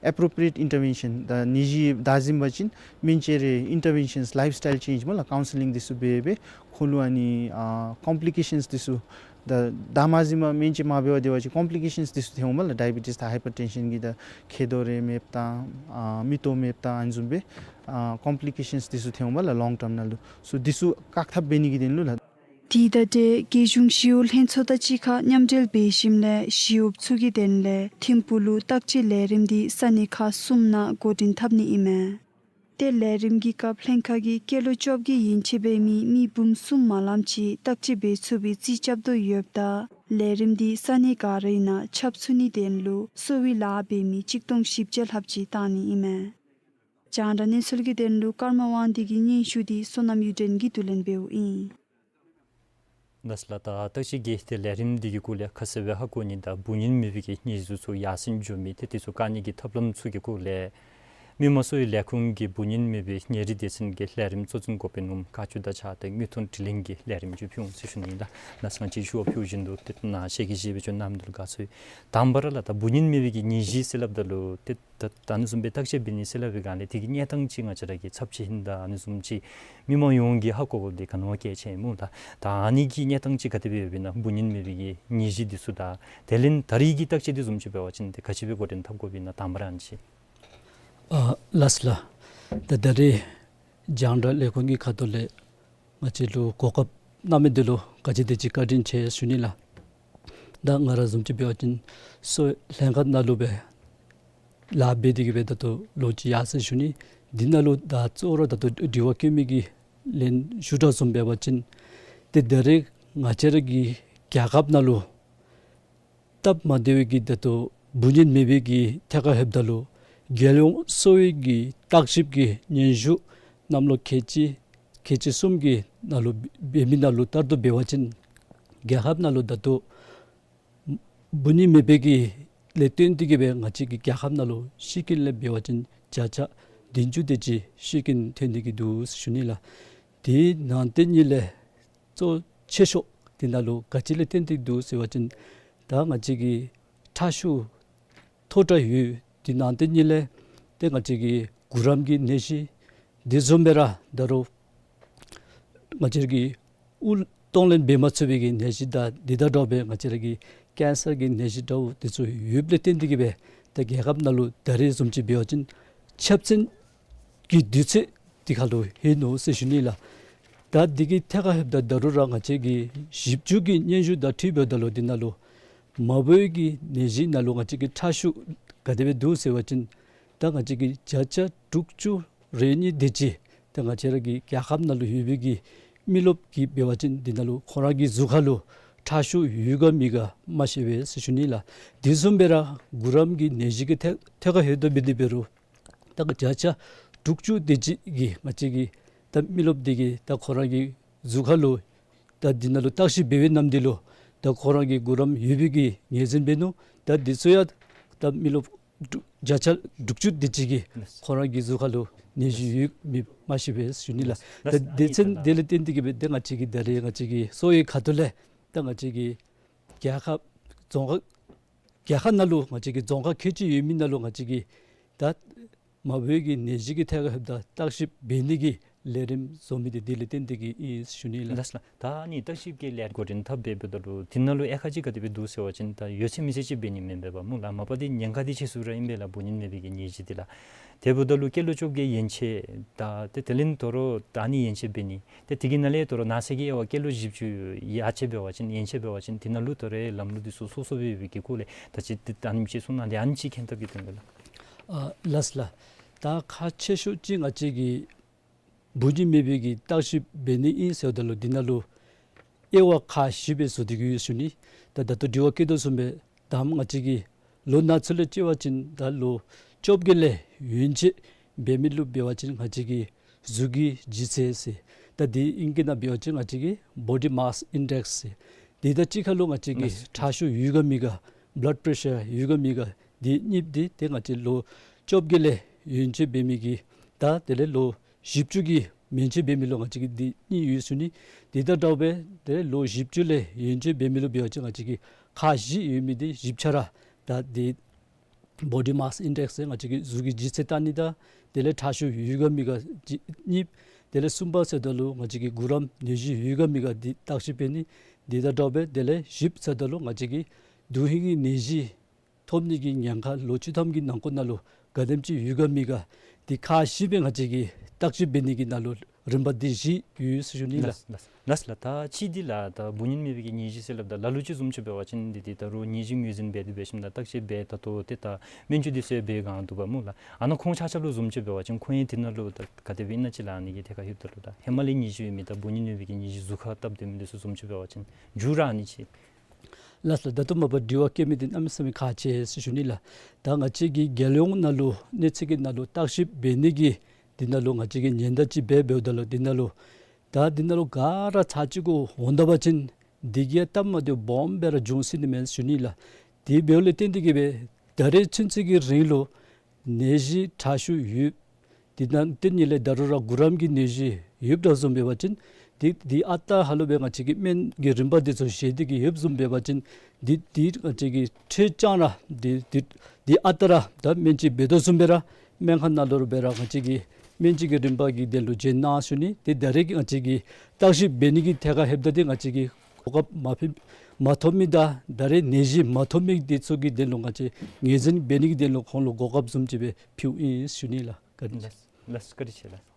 ཨེ་པོ་རོ་པི་རི་ཡེཊ་ཨིན་ཊར་བེན་ཤཱན་ད་ནད་གཞི་བདའ་ཟུན་པ་ཅིན་སྨན་བཅོས་རེ་ཨིན་ཊར་བེན་ཤཱནསི་ལའིཕ་སི་ཊའིལ་ཅེནཇ་སྨོ་ལགས་ཀའུན་སི་ལིང་འདི་ཚུ་འབད་སྦེ་ཁོང་ལུ་ཨ་ནི་ཨ་ཀོམ་པི་ལི་ཀེ་ཤཱནསི་འདི་ཚུ་ད་བདའ་མ་ཟུན་པར་སྨན་བཅོས་མ་འབད་བར་སྡོད་པ་ཅིན་ཀོམ་པི་ལི་ཀེ་ཤཱནསི་འདི་ཚུ་ཐོན་འོང་པ་ལགས། ཌའི་བི་ཊིས་དང་ཧའི་པར་ཊེན་ཤཱན་གྱི་ད་མཁལ་རྡོག་རེ་མེདཔ་དང་ཨ་མིག་ཏོ་མེདཔ་དང་ཨ་ནི་བཟུམ་སྦེ་ཨ་ཀོམ་པི་ལི་ཀེ་ཤཱནསི་འདི་ཚུ་ཐོན་འོང་པ་ལགས་ལོང་ཊརམ་ནང་ལུ། སོ་འདི་ཚུ་བཀག་ཐབས་འབད་ནི་གི་དོན་ལུ་ལགས། དེ་དང་འབྲེལ་རྒྱལ་གཞུང་ཞི་གཡོག་ལྷན་ཚོགས་དང་གཅིག་ཁར་མཉམ་འབྲེལ་འབད་ཞིནམ་ལས་ཞི་གཡོགཔ་ཚུ་གི་དོན་ལས་ཐིམ་ཕུག་ལུ་བརྟག་དཔྱད་ལས་རིམ་འདི་ས་གནས་ཁག་གསུམ་ནང་འགོ་འདྲེན་འཐབ་ནི་ཨིན་མས། ཏེ་ལས་རིམ་གྱི་སྐབས་ལྷན་ཁག་གིས་སྐྱེས་ལོ་བཅོ་བརྒྱད་ཡན་ཆད་འབད་མི་མི་འབུམ་གསུམ་མ་ལངམ་ཅིག་བརྟག་དཔྱད་འབད་ཚུགས་པའི་རྩིས་རྐྱབ་དོ་ཡོདཔ་ད་ལས་རིམ་འདི་ས་གནས་ག་ར་ནང་ཁྱབ་ཚུགས་ནིའི་དོན་ལུ་གསོ་བའི་ལཱ་འབད་མི་གཅིག་སྟོང་བཞི་བརྒྱ་ལྷགཔ་ཅིག་བཏང་ནི་ཨིན་མས། རྒྱང་བསྒྲགས་གནས་ཚུལ་གྱི་དོན་ལུ་ཀརྨ་དབང་འདུས་ཀྱི་སྙན་ཞུ་འདི་བསོད་ནམས་གཡུ་སྒྲོན་གྱིས་བསྡུ་ལེན་འབདཝ་ཨིན། ལགས་སོ་ལགས། ད་བརྟག་དཔྱད་ཀྱི་ཏེ་ལས་རིམ་འདི་གི་སྐོར་ལས་ཁ་གསལ་སྦེ་ཧ་གོ་ནི་དང་འབུ་ཉེན་མེད་པའི་གི་ནད་གཞི་ཚུ་ཡར་སེང་འགྱོ་མི་ཏེ་འདི་ཚུ་བཀག་ནི་གི་ཐབས་ལམ་ཚུ་གི་སྐོར་ལས་མི་དམངས་གསོ་བའི་ལས་ཁུངས་ཀྱི་འབུ་ཉེན་མེད་པའི་ཉིན་རེའི་སྡེ་ཚན་གྱི་ལས་རིམ་གཙོ་འཛིན་འགོ་དཔོན་ངོམ་དཀར་ཕྱོགས་དང་ཕྱག་སྟེ་དངོས་མཐོང་དྲི་ལན་གྱི་ལས་རིམ་ཅིག་ཕུལ་འོང་ཟེར་ཞུ་ནི་ལགས། ལགས་སོ་ང་བཅས་ཞུ་བ་ཕུལ་བཞིན་དུ་ཏེ་ནཱ་ཤེས་ཀྱི་ཞུ་བའི་ཆོས་རྣམ་འདུལ་དགའ་ཚོར། དང་པ་ར་ལགས་ད་འབུ་ཉེན་མེད་པའི་གི་ནད་གཞི་ཟེར་སླབ་ད་ལུ་ཏེ་ད་ད་ཨ་ནི་བཟུམ་སྦེ་བརྟག་དཔྱད་འབད་ནི་ཟེར་སླབ་པའི་སྒང་ལས་དེ་གི་གནས་སྟངས་ཅིག་ང་བཅས་ར་གི་ཚབས་ཆེ་ཧིང་དང་ཨ་ནི་བཟུམ་ཅིག་མི་དམངས་ཡོངས་ཀྱིས་ཧ་གོ་དགོཔ་འདི་ག་ནི་བ་གལ་ཆེ་སྨོ་ལགས། ད་ཨ་ནི་གི་གནས་སྟངས་ཅིག་ག་དེ་སྦེ་ཡོདཔ་ཨིན་ན་འབུ་ཉེན་མེད་པའི་གི་ནད་གཞི་འདི་ཚུ་དང་དེ་ལས་ད་རེས་ཀྱི་བརྟག་དཔྱད་འདི་བཟུམ་ཅིག་འབད་བ་ཅིན་ཏེ་ག་ཅི་སྦེ་འགོ་འདྲེན་འཐབ་དགོཔ་ཨིན་ན་དང་པ་ར་ཨ་ནི་ཅིག། ཨ་ལགས་སོ་ལགས། ད་ད་རེས་རྒྱང་བསྒྲགས་ལས་ཁུངས་ཀྱི་ཁ་ཐུག་ལས་ང་བཅས་ལུ་གོ་སྐབས་གནང་མི་འདི་ལུ་ག་ཅི་དེ་ཅིག་བཀའ་དྲིན་ཆེ་ཞུ་ནི་ལགས། ད་ང་ར་བཟུམ་ཅིག་འབད་བ་ཅིན་གསོ་བའི་ལྷན་ཁག་ནང་ལུ་སྦེ་ལཱ་འབད་དེ་གི་སྦེ་ད་ལྟོ་ལོ་གཅིག་ཡར་སོང་ཞུ་ནི། འདི་ནང་ལུ་ད་གཙོ་བོ་ར་ད་ལྟོ་དྲི་བ་བཀོད་མི་གི་ལན་ཞུ་དྲགས་བཟུམ་འབད་བ་ཅིན་ཏེ་ད་རེས་ང་བཅས་ར་གི་རྒྱལ་ཁབ་ནང་ལུ་སྟབས་མ་བདེ་བའི་གི་ད་ལྟོ་འབུ་ཉེན་མེད་པའི་གི་ཐད་ཁར་ལྷོདཔ་ད་ལུ་རྒྱལ་ཡོངས་གསོ་བའི་གི་བརྟག་ཞིབ་ཀྱི་སྙན་ཞུ་གནམ་ལོ་ཁལ་གཅིག་ཁལ་གཅིག་གསུམ་གྱི་ནང་ལུ་འབད་མི་ནང་ལུ་ལྟར་དུ་འབད་བ་ཅིན་རྒྱལ་ཁབ་ནང་ལུ་ད་ལྟོ་འབུ་ཉེན་མེད་པའི་གི་ལས་བརྟེན་ཏེ་གི་སྦེ་ང་བཅས་ཀྱི་རྒྱལ་ཁབ་ནང་ལུ་ཤི་རྐྱེན་ལས་འབད་བ་ཅིན་བརྒྱ་ཆ་བདུན་ཅུ་དེ་ཅིག་ཤི་རྐྱེན་ཐོན་ཏེ་གི་འདུག་ཞུ་ནི་ལགས། དེ་ནང་དེ་གཉིས་ལས་གཙོ་ཆེ་ཤོས་དེ་ནང་ལུ་ག་ཅི་ལས་བརྟེན་ཏེ་འདུག་ཟེར་བ་ཅིན་ད་ང་བཅས་ཀྱི་ཁྲག་ཤུགས་མཐོ་དྲགས་ཡོད། དེ་ནང་དེ་གཉིས་ལས་ཏེ་ང་བཅས་ཀྱི་གུ་རམ་གྱི་ནད་གཞི་དེ་བཟུམ་སྦེ་ར་ད་རུང་ང་བཅས་ཀྱི་དབུགས་གཏོང་ལེན་འབད་མ་ཚུགས་པའི་གི་ནད་གཞི་དང་དེ་དང་འདྲཝ་སྦེ་ང་བཅས་ར་གི་ཀེན་སར་གྱི་ནད་གཞི་འདྲཝ་དེ་ཚུ་ཡོདཔ་ལས་བརྟེན་ཏེ་གི་སྦེ་ད་རྒྱལ་ཁབ་ནང་ལུ་ད་རེས་བཟུམ་ཅིག་འབད་བ་ཅིན་ཆབ་ཆེན་གྱི་དུས་ཚོད་དེ་ཁར་ལུ་ལྷོད་ནུག་ཟེར་ཞུ་ནི་ལགས། ད་དེ་གི་ཐད་ཁར་ལྷོདཔ་ད་ད་རུང་ར་ང་བཅས་ཀྱི་ཞིབ་འཇུག་གི་སྙན་ཞུ་དང་འཁྲིལཝ་ད་ལུ་དེ་ནང་ལུ་མ་འབོ་བའི་གི་ནད་གཞི་ནང་ལུ་ང་བཅས་ཀྱི་ཁྲག་ཤུགས་ག་དེ་སྦེ་འདུག་ཟེར་བ་ཅིན་ད་ང་བཅས་ཀྱི་བརྒྱ་ཆ་དྲུག་ཅུ་རེ་གཉིས་དེ་ཅིག་ད་ང་བཅས་ར་གི་རྒྱལ་ཁབ་ནང་ལུ་ཡོད་པའི་གི་མི་རློབས་ཀྱིས་འབད་བ་ཅིན་དེ་ནང་ལུ་ཁོང་ར་གི་གཟུགས་ཁར་ལུ་ཁྲག་ཤུགས་ཡོད་ག་མེད་ག་མ་ཤེས་པས་ཟེར་ཞུ་ནི་ལགས། དེ་བཟུམ་སྦེ་ར་གུ་རམ་གྱི་ནད་གཞི་གི་ཐད་ཐད་ཁར་ལྷོདཔ་ད་འབད་དེ་འབད་རུང་ད་བརྒྱ་ཆ་དྲུག་ཅུ་དེ་ཅིག་གིས་ང་བཅས་ཀྱི་ད་མི་རློབས་དེ་གིས་ད་ཁོང་ར་གི་གཟུགས་ཁར་ལུ་ད་དེ་ནང་ལུ་བརྟག་ཞིབ་འབད་བའི་ནམ་དེ་ལུ་ད་ཁོང་ར་གི་གུ་རམ་ཡོད་པའི་གི་ངོས་འཛིན་འབད་ནུག། ད་དེ་ཚུ་ཡང་ད་མི་རློབས་དྲུག་བརྒྱ་ཆ་དྲུག་ཅུ་དེ་ཅིག་གིས་ལགས། ཁོང་ར་གི་གཟུགས་ཁར་ལུ་ནད་གཞི་ཡོད་མེད་མ་ཤེས་པས་ཞུ་ནི་ལགས། ལགས། ད་སྡེ་ཚན་དེ་ལས་བརྟེན་ཏེ་གི་སྦེ་ད་ང་བཅས་ཀྱི་ད་རེས་ང་བཅས་ཀྱི་གསོ་བའི་ཁ་ཐུག་ལས་ད་ང་བཅས་ཀྱི་རྒྱལ་ཁབ་རྫོང་ཁག་རྒྱལ་ཁབ་ནང་ལུ་ང་བཅས་ཀྱི་རྫོང་ཁག་ཁལ་གཅིག་ཡོད་མི་ནང་ལུ་ང་བཅས་ཀྱི་ད་མ་འབོ་བའི་གི་ནད་གཞི་གི་ཐད་ཁར་ལྷོདཔ་ད་བརྟག་ཞིབ་འབད་ནི་གི་ ལས་རིམ་བཟོ་མི་འདི་དེ་ལས་བརྟེན་ཏེ་གིས་ཨིན་ཟེར་ཞུ་ནི་ལགས། ལགས་ལགས། ད་ཨ་ནི་བརྟག་ཞིབ་ཀྱི་ལས་འགོ་འདྲེན་འཐབ་འབདཝ་ད་ལུ་དེ་ནང་ལུ་དབྱེ་ཁག་ཅིག་ག་དེ་སྦེ་འདུག་ཟེར་བ་ཅིན་ད་ཡོད་ཚད་མེད་ཚད་ཅིག་འབད་ནི་མེན་པས་པ་སྨོ་ལགས། མ་པ་འདི་ཉེན་ཁ་འདི་ཆེ་སུ་ར་ཨིན་པས་ལགས། འབུ་རྙིངམ་མེད་པའི་གི་ནད་གཞི་འདི་ལགས། དེ་འབདཝ་ད་ལུ་སྐྱེས་ལོ་བཅོ་བརྒྱད་ཡན་ཆད་ད་ཏེ་དེ་ལས་དོ་རུང་ད་ཨ་ནི་ཡན་ཆད་འབད་ནི་ཏེ་དེ་གི་ནང་ལས་དོ་རུང་ན་ཚ་གི་དབྱེ་བ་སྐྱེས་ལོ་བཞི་བཅུ་ཡར་ཆད་འབད་བ་ཅིན་ཡན་ཆད་འབད་བ་ཅིན་དེ་ནང་ལུ་དོ་རུང་ལམ་ལུགས་འདི་ཚུ་སོ་སོ་སྦེ་ཡོད་པའི་གི་སྐོར་ལས་ད་ཅི་ཏེ་ད་ཨ་ནེམ་ཅིག་གསུང་གནང་། ཏེ་ཨ་ནི་ཅིག་མཁྱེན་ཐབས་ཀྱི་དོན་ལུ་ལགས། ཨ་ལགས་ལགས། ད་ཁག་ཆེ་ཤོས་ཅིག་ང་བཅས་ཀྱི་འབུ་རྙིངམ་མེད་པའི་གི་བརྟག་ཞིབ་འབད་ནི་ཨིན་ཟེརཝ་ད་ལུ་དེ་ནང་ལུ་དབྱེ་བ་ཁག་བཞི་སྦེ་བཟོ་སྟེ་གིས་ཡོད་ཟེར་ཞུ་ནི། ད་ད་ལྟོ་དྲི་བ་བཀོད་དོ་བཟུམ་སྦེ་ད་ང་བཅས་ཀྱི་ལོ་ན་ཚོད་ལས་དཔྱད་པ་ཅིན་ད་ལོ་བཅོ་བརྒྱད་ལས་ཡན་ཆད་འབད་མི་ལུ་འབད་བ་ཅིན་ང་བཅས་ཀྱི་གཟུགས་ཀྱི་ལྗིད་ཚད་ཟེར། ད་དེ་ཨིང་སྐད་ནང་འབད་བ་ཅིན་ང་བཅས་ཀྱི་body mass index ཟེར། དེ་དང་གཅིག་ཁར་ལུ་ང་བཅས་ཀྱི་ལགས། ཁྲག་ཤུགས་ཡོད་ག་མེད་ག་blood pressure ཡོད་ག་མེད་ག་དེ་གཉིས་འདི་ཏེ་ང་བཅས་ལོ་བཅོ་བརྒྱད་ལས་ཡན་ཆད་འབད་མི་གི་ད་དེ་ལས་ལོ་བཞི་བཅུ་གི་མན་ཆད་འབད་མི་ལུ་ང་བཅས་ཀྱི་འདི་གཉིས་ཡོད་ཟེར་ཞུ་ནི། དེ་དང་འདྲཝ་སྦེ་ཏེ་ལོ་བཞི་བཅུ་ལས་ཡན་ཆད་འབད་མི་ལུ་འབད་བ་ཅིན་ང་བཅས་ཀྱི་ཁག་བཞི་ཡོད་མི་འདི་བཞི་ཆ་ར་ད་འདི་body mass index ཟེར་ང་བཅས་ཀྱི་གཟུགས་ཀྱི་ལྗིད་ཚད་བལྟ་ནི་དང་དེ་ལས་ཁྲག་ཤུགས་ཡོད་ག་མེད་ག་གཅིག་གཉིས། དེ་ལས་གསུམ་པ་ཟེརཝ་ད་ལུ་ང་བཅས་ཀྱི་གུ་རམ་ནད་གཞི་ཡོད་ག་མེད་ག་འདི་བརྟག་ཞིབ་འབད་ནི། དེ་དང་འདྲཝ་སྦེ་དེ་ལས་བཞི་པ་ཟེརཝ་ད་ལུ་ང་བཅས་ཀྱི་དོན་ཧིང་གི་ནད་གཞི་ཐོབ་ནི་གི་ཉེན་ཁ་ལོ་བཅུ་ཐམ་གྱི་ནང་འཁོད་ནང་ལུ་ག་དེམ་ཅིག་ཡོད་ག་མེད་ག་འདི་ཁག་བཞི་སྦེ་ང་བཅས་ཀྱིས་བརྟག་ཞིབ་འབད་ནི་གི་ནང་ལུ་རིམ་པ་འདི་བཞི་ཡོད་ཟེར་ཞུ་ནི་ལགས། ལགས་ལགས། ལགས་ལགས། ད་ཅི་འདི་ལགས་ད་འབུ་རྙིངམ་མེད་པའི་གི་ནད་གཞི་ཟེར་སླབ་ད་ལ་ལུ་ཅིག་བཟུམ་ཅིག་འབད་བ་ཅིན་འདི་འདི་ད་རུང་ནད་གཞི་ངོས་འཛིན་འབད་དེ་འབད་ཞིནམ་ད་བརྟག་དཔྱད་འབད་ད་ལྟོ་ཏེ་ད་སྨན་བཅོས་འདི་ཚུ་འབད་གང་འདུག་པ་སྨོ་ལགས། ཨ་ནཱ་ཁོང་ཆ་ཁྱབ་ལུ་བཟུམ་ཅིག་འབད་བ་ཅིན་ཁོང་ཡང་འདི་ནང་ལུ་ད་ག་དེ་སྦེ་ཨིན་ན་ཅིག་ལགས། ཨ་ནི་གི་ཐད་ཁར་ལྷོདཔ་ད་ལུ་ད་ཧེ་མ་ལས་ནད་གཞི་ཡོད་མི་དང་འབུ་རྙིངམ་མེད་པའི་གི་ནད་གཞི་གཟུགས་ཁར་བཏབ་སྡོད་མི་འདི་ཚུ་བཟུམ་ཅིག་འབད་བ་ཅིན་འགྱུར་ར་ཨ་ནི་ཅིག། ལགས་ལགས། ད་ལྟོ་མ་པ་དྲི་བ་བཀོད་མི་འདི་གནམ་མེད་ས་མེད་ཁག་ཆེ་ཟེར་ཞུ་ནི་ལགས། ད་ང་བཅས་ཀྱི་རྒྱལ་ཡོངས་ནང་ལུ་གནས་ཚད་ཀྱི་ནང་ལུ་བརྟག་ཞིབ་འབད་ནི་གི་འདི་ནང་ལུ་ང་བཅས་ཀྱིས་ཉེན་བརྡ་ཅིག་འབད་འབདཝ་ད་ལུ་འདི་ནང་ལུ་ད་འདི་ནང་ལུ་ག་ར་ཚར་གཅིག་གུ་འོང་ད་པ་ཅིན་འདི་གིས་སྟབས་མ་བདེཝ་སྦོམ་སྦེ་ར་འབྱུང་སྲིད་ནི་མས་ཟེར་ཞུ་ནི་ལགས། དེ་འབདཝ་ལས་བརྟེན་ཏེ་གིས་སྦེ་ད་རེས་ཚུན་ཚོད་ཀྱི་རིང་ལུ་ནད་གཞི་ཁྲག་ཤུགས་ཡོདཔ་དེ་ནང་དེ་ཉིད་ལས་ད་རུང་ར་གུ་རམ་གྱི་ནད་གཞི་ཡོདཔ་འདྲཝ་བཟུམ་འབད་བ་ཅིན་དེ་དེ་ཨ་རྟག་ཧ་ལུགས་སྦེ་ང་བཅས་ཀྱིས་སྨན་གྱི་རིམ་པ་འདི་ཚུ་བཞེས་ཏེ་གིས་ཡོདཔ་བཟུམ་འབད་བ་ཅིན་དེ་དེ་ང་བཅས་ཀྱིས་ཁྲིད་ཅང་ར་དེ་དེ་དེ་ཨ་རྟག་ར་ད་སྨན་བཅོས་འབད་དོ་བཟུམ་སྦེ་ར་སྨན་ཁང་ནང་ལུ་ར་འབད་ར་ང་བཅས་ཀྱིས་སྨན་བཅོས་ཀྱི་རིམ་པ་གི་དོན་ལུ་བྱོན་གནང་ཟེར་ཞུ་ནི། དེ་ད་རེས་ཀྱི་ང་བཅས་ཀྱིས་བརྟག་ཞིབ་འབད་ནི་གི་ཐད་ཁར་ལྷོདཔ་ད་དེ་ང་བཅས་ཀྱིས་གོ་སྐབས་མ་ཕན་མ་ཐོབ་མི་དང་ད་རེས་ནད་གཞི་མ་ཐོབ་མི་འདི་ཚུ་གི་དོན་ལུ་ང་བཅས་ངོས་འཛིན་འབད་ནི་གི་དོན་ལུ་ཁོང་ལུ་གོ་སྐབས་བཟུམ་ཅིག་སྦེ་ཕུལཝ་ཨིན་ཟེར་ཞུ་ནི་ལགས། བཀའ་དྲིན་ཆེ། ལགས་ལགས། བཀའ་དྲིན་ཆེ་ལགས།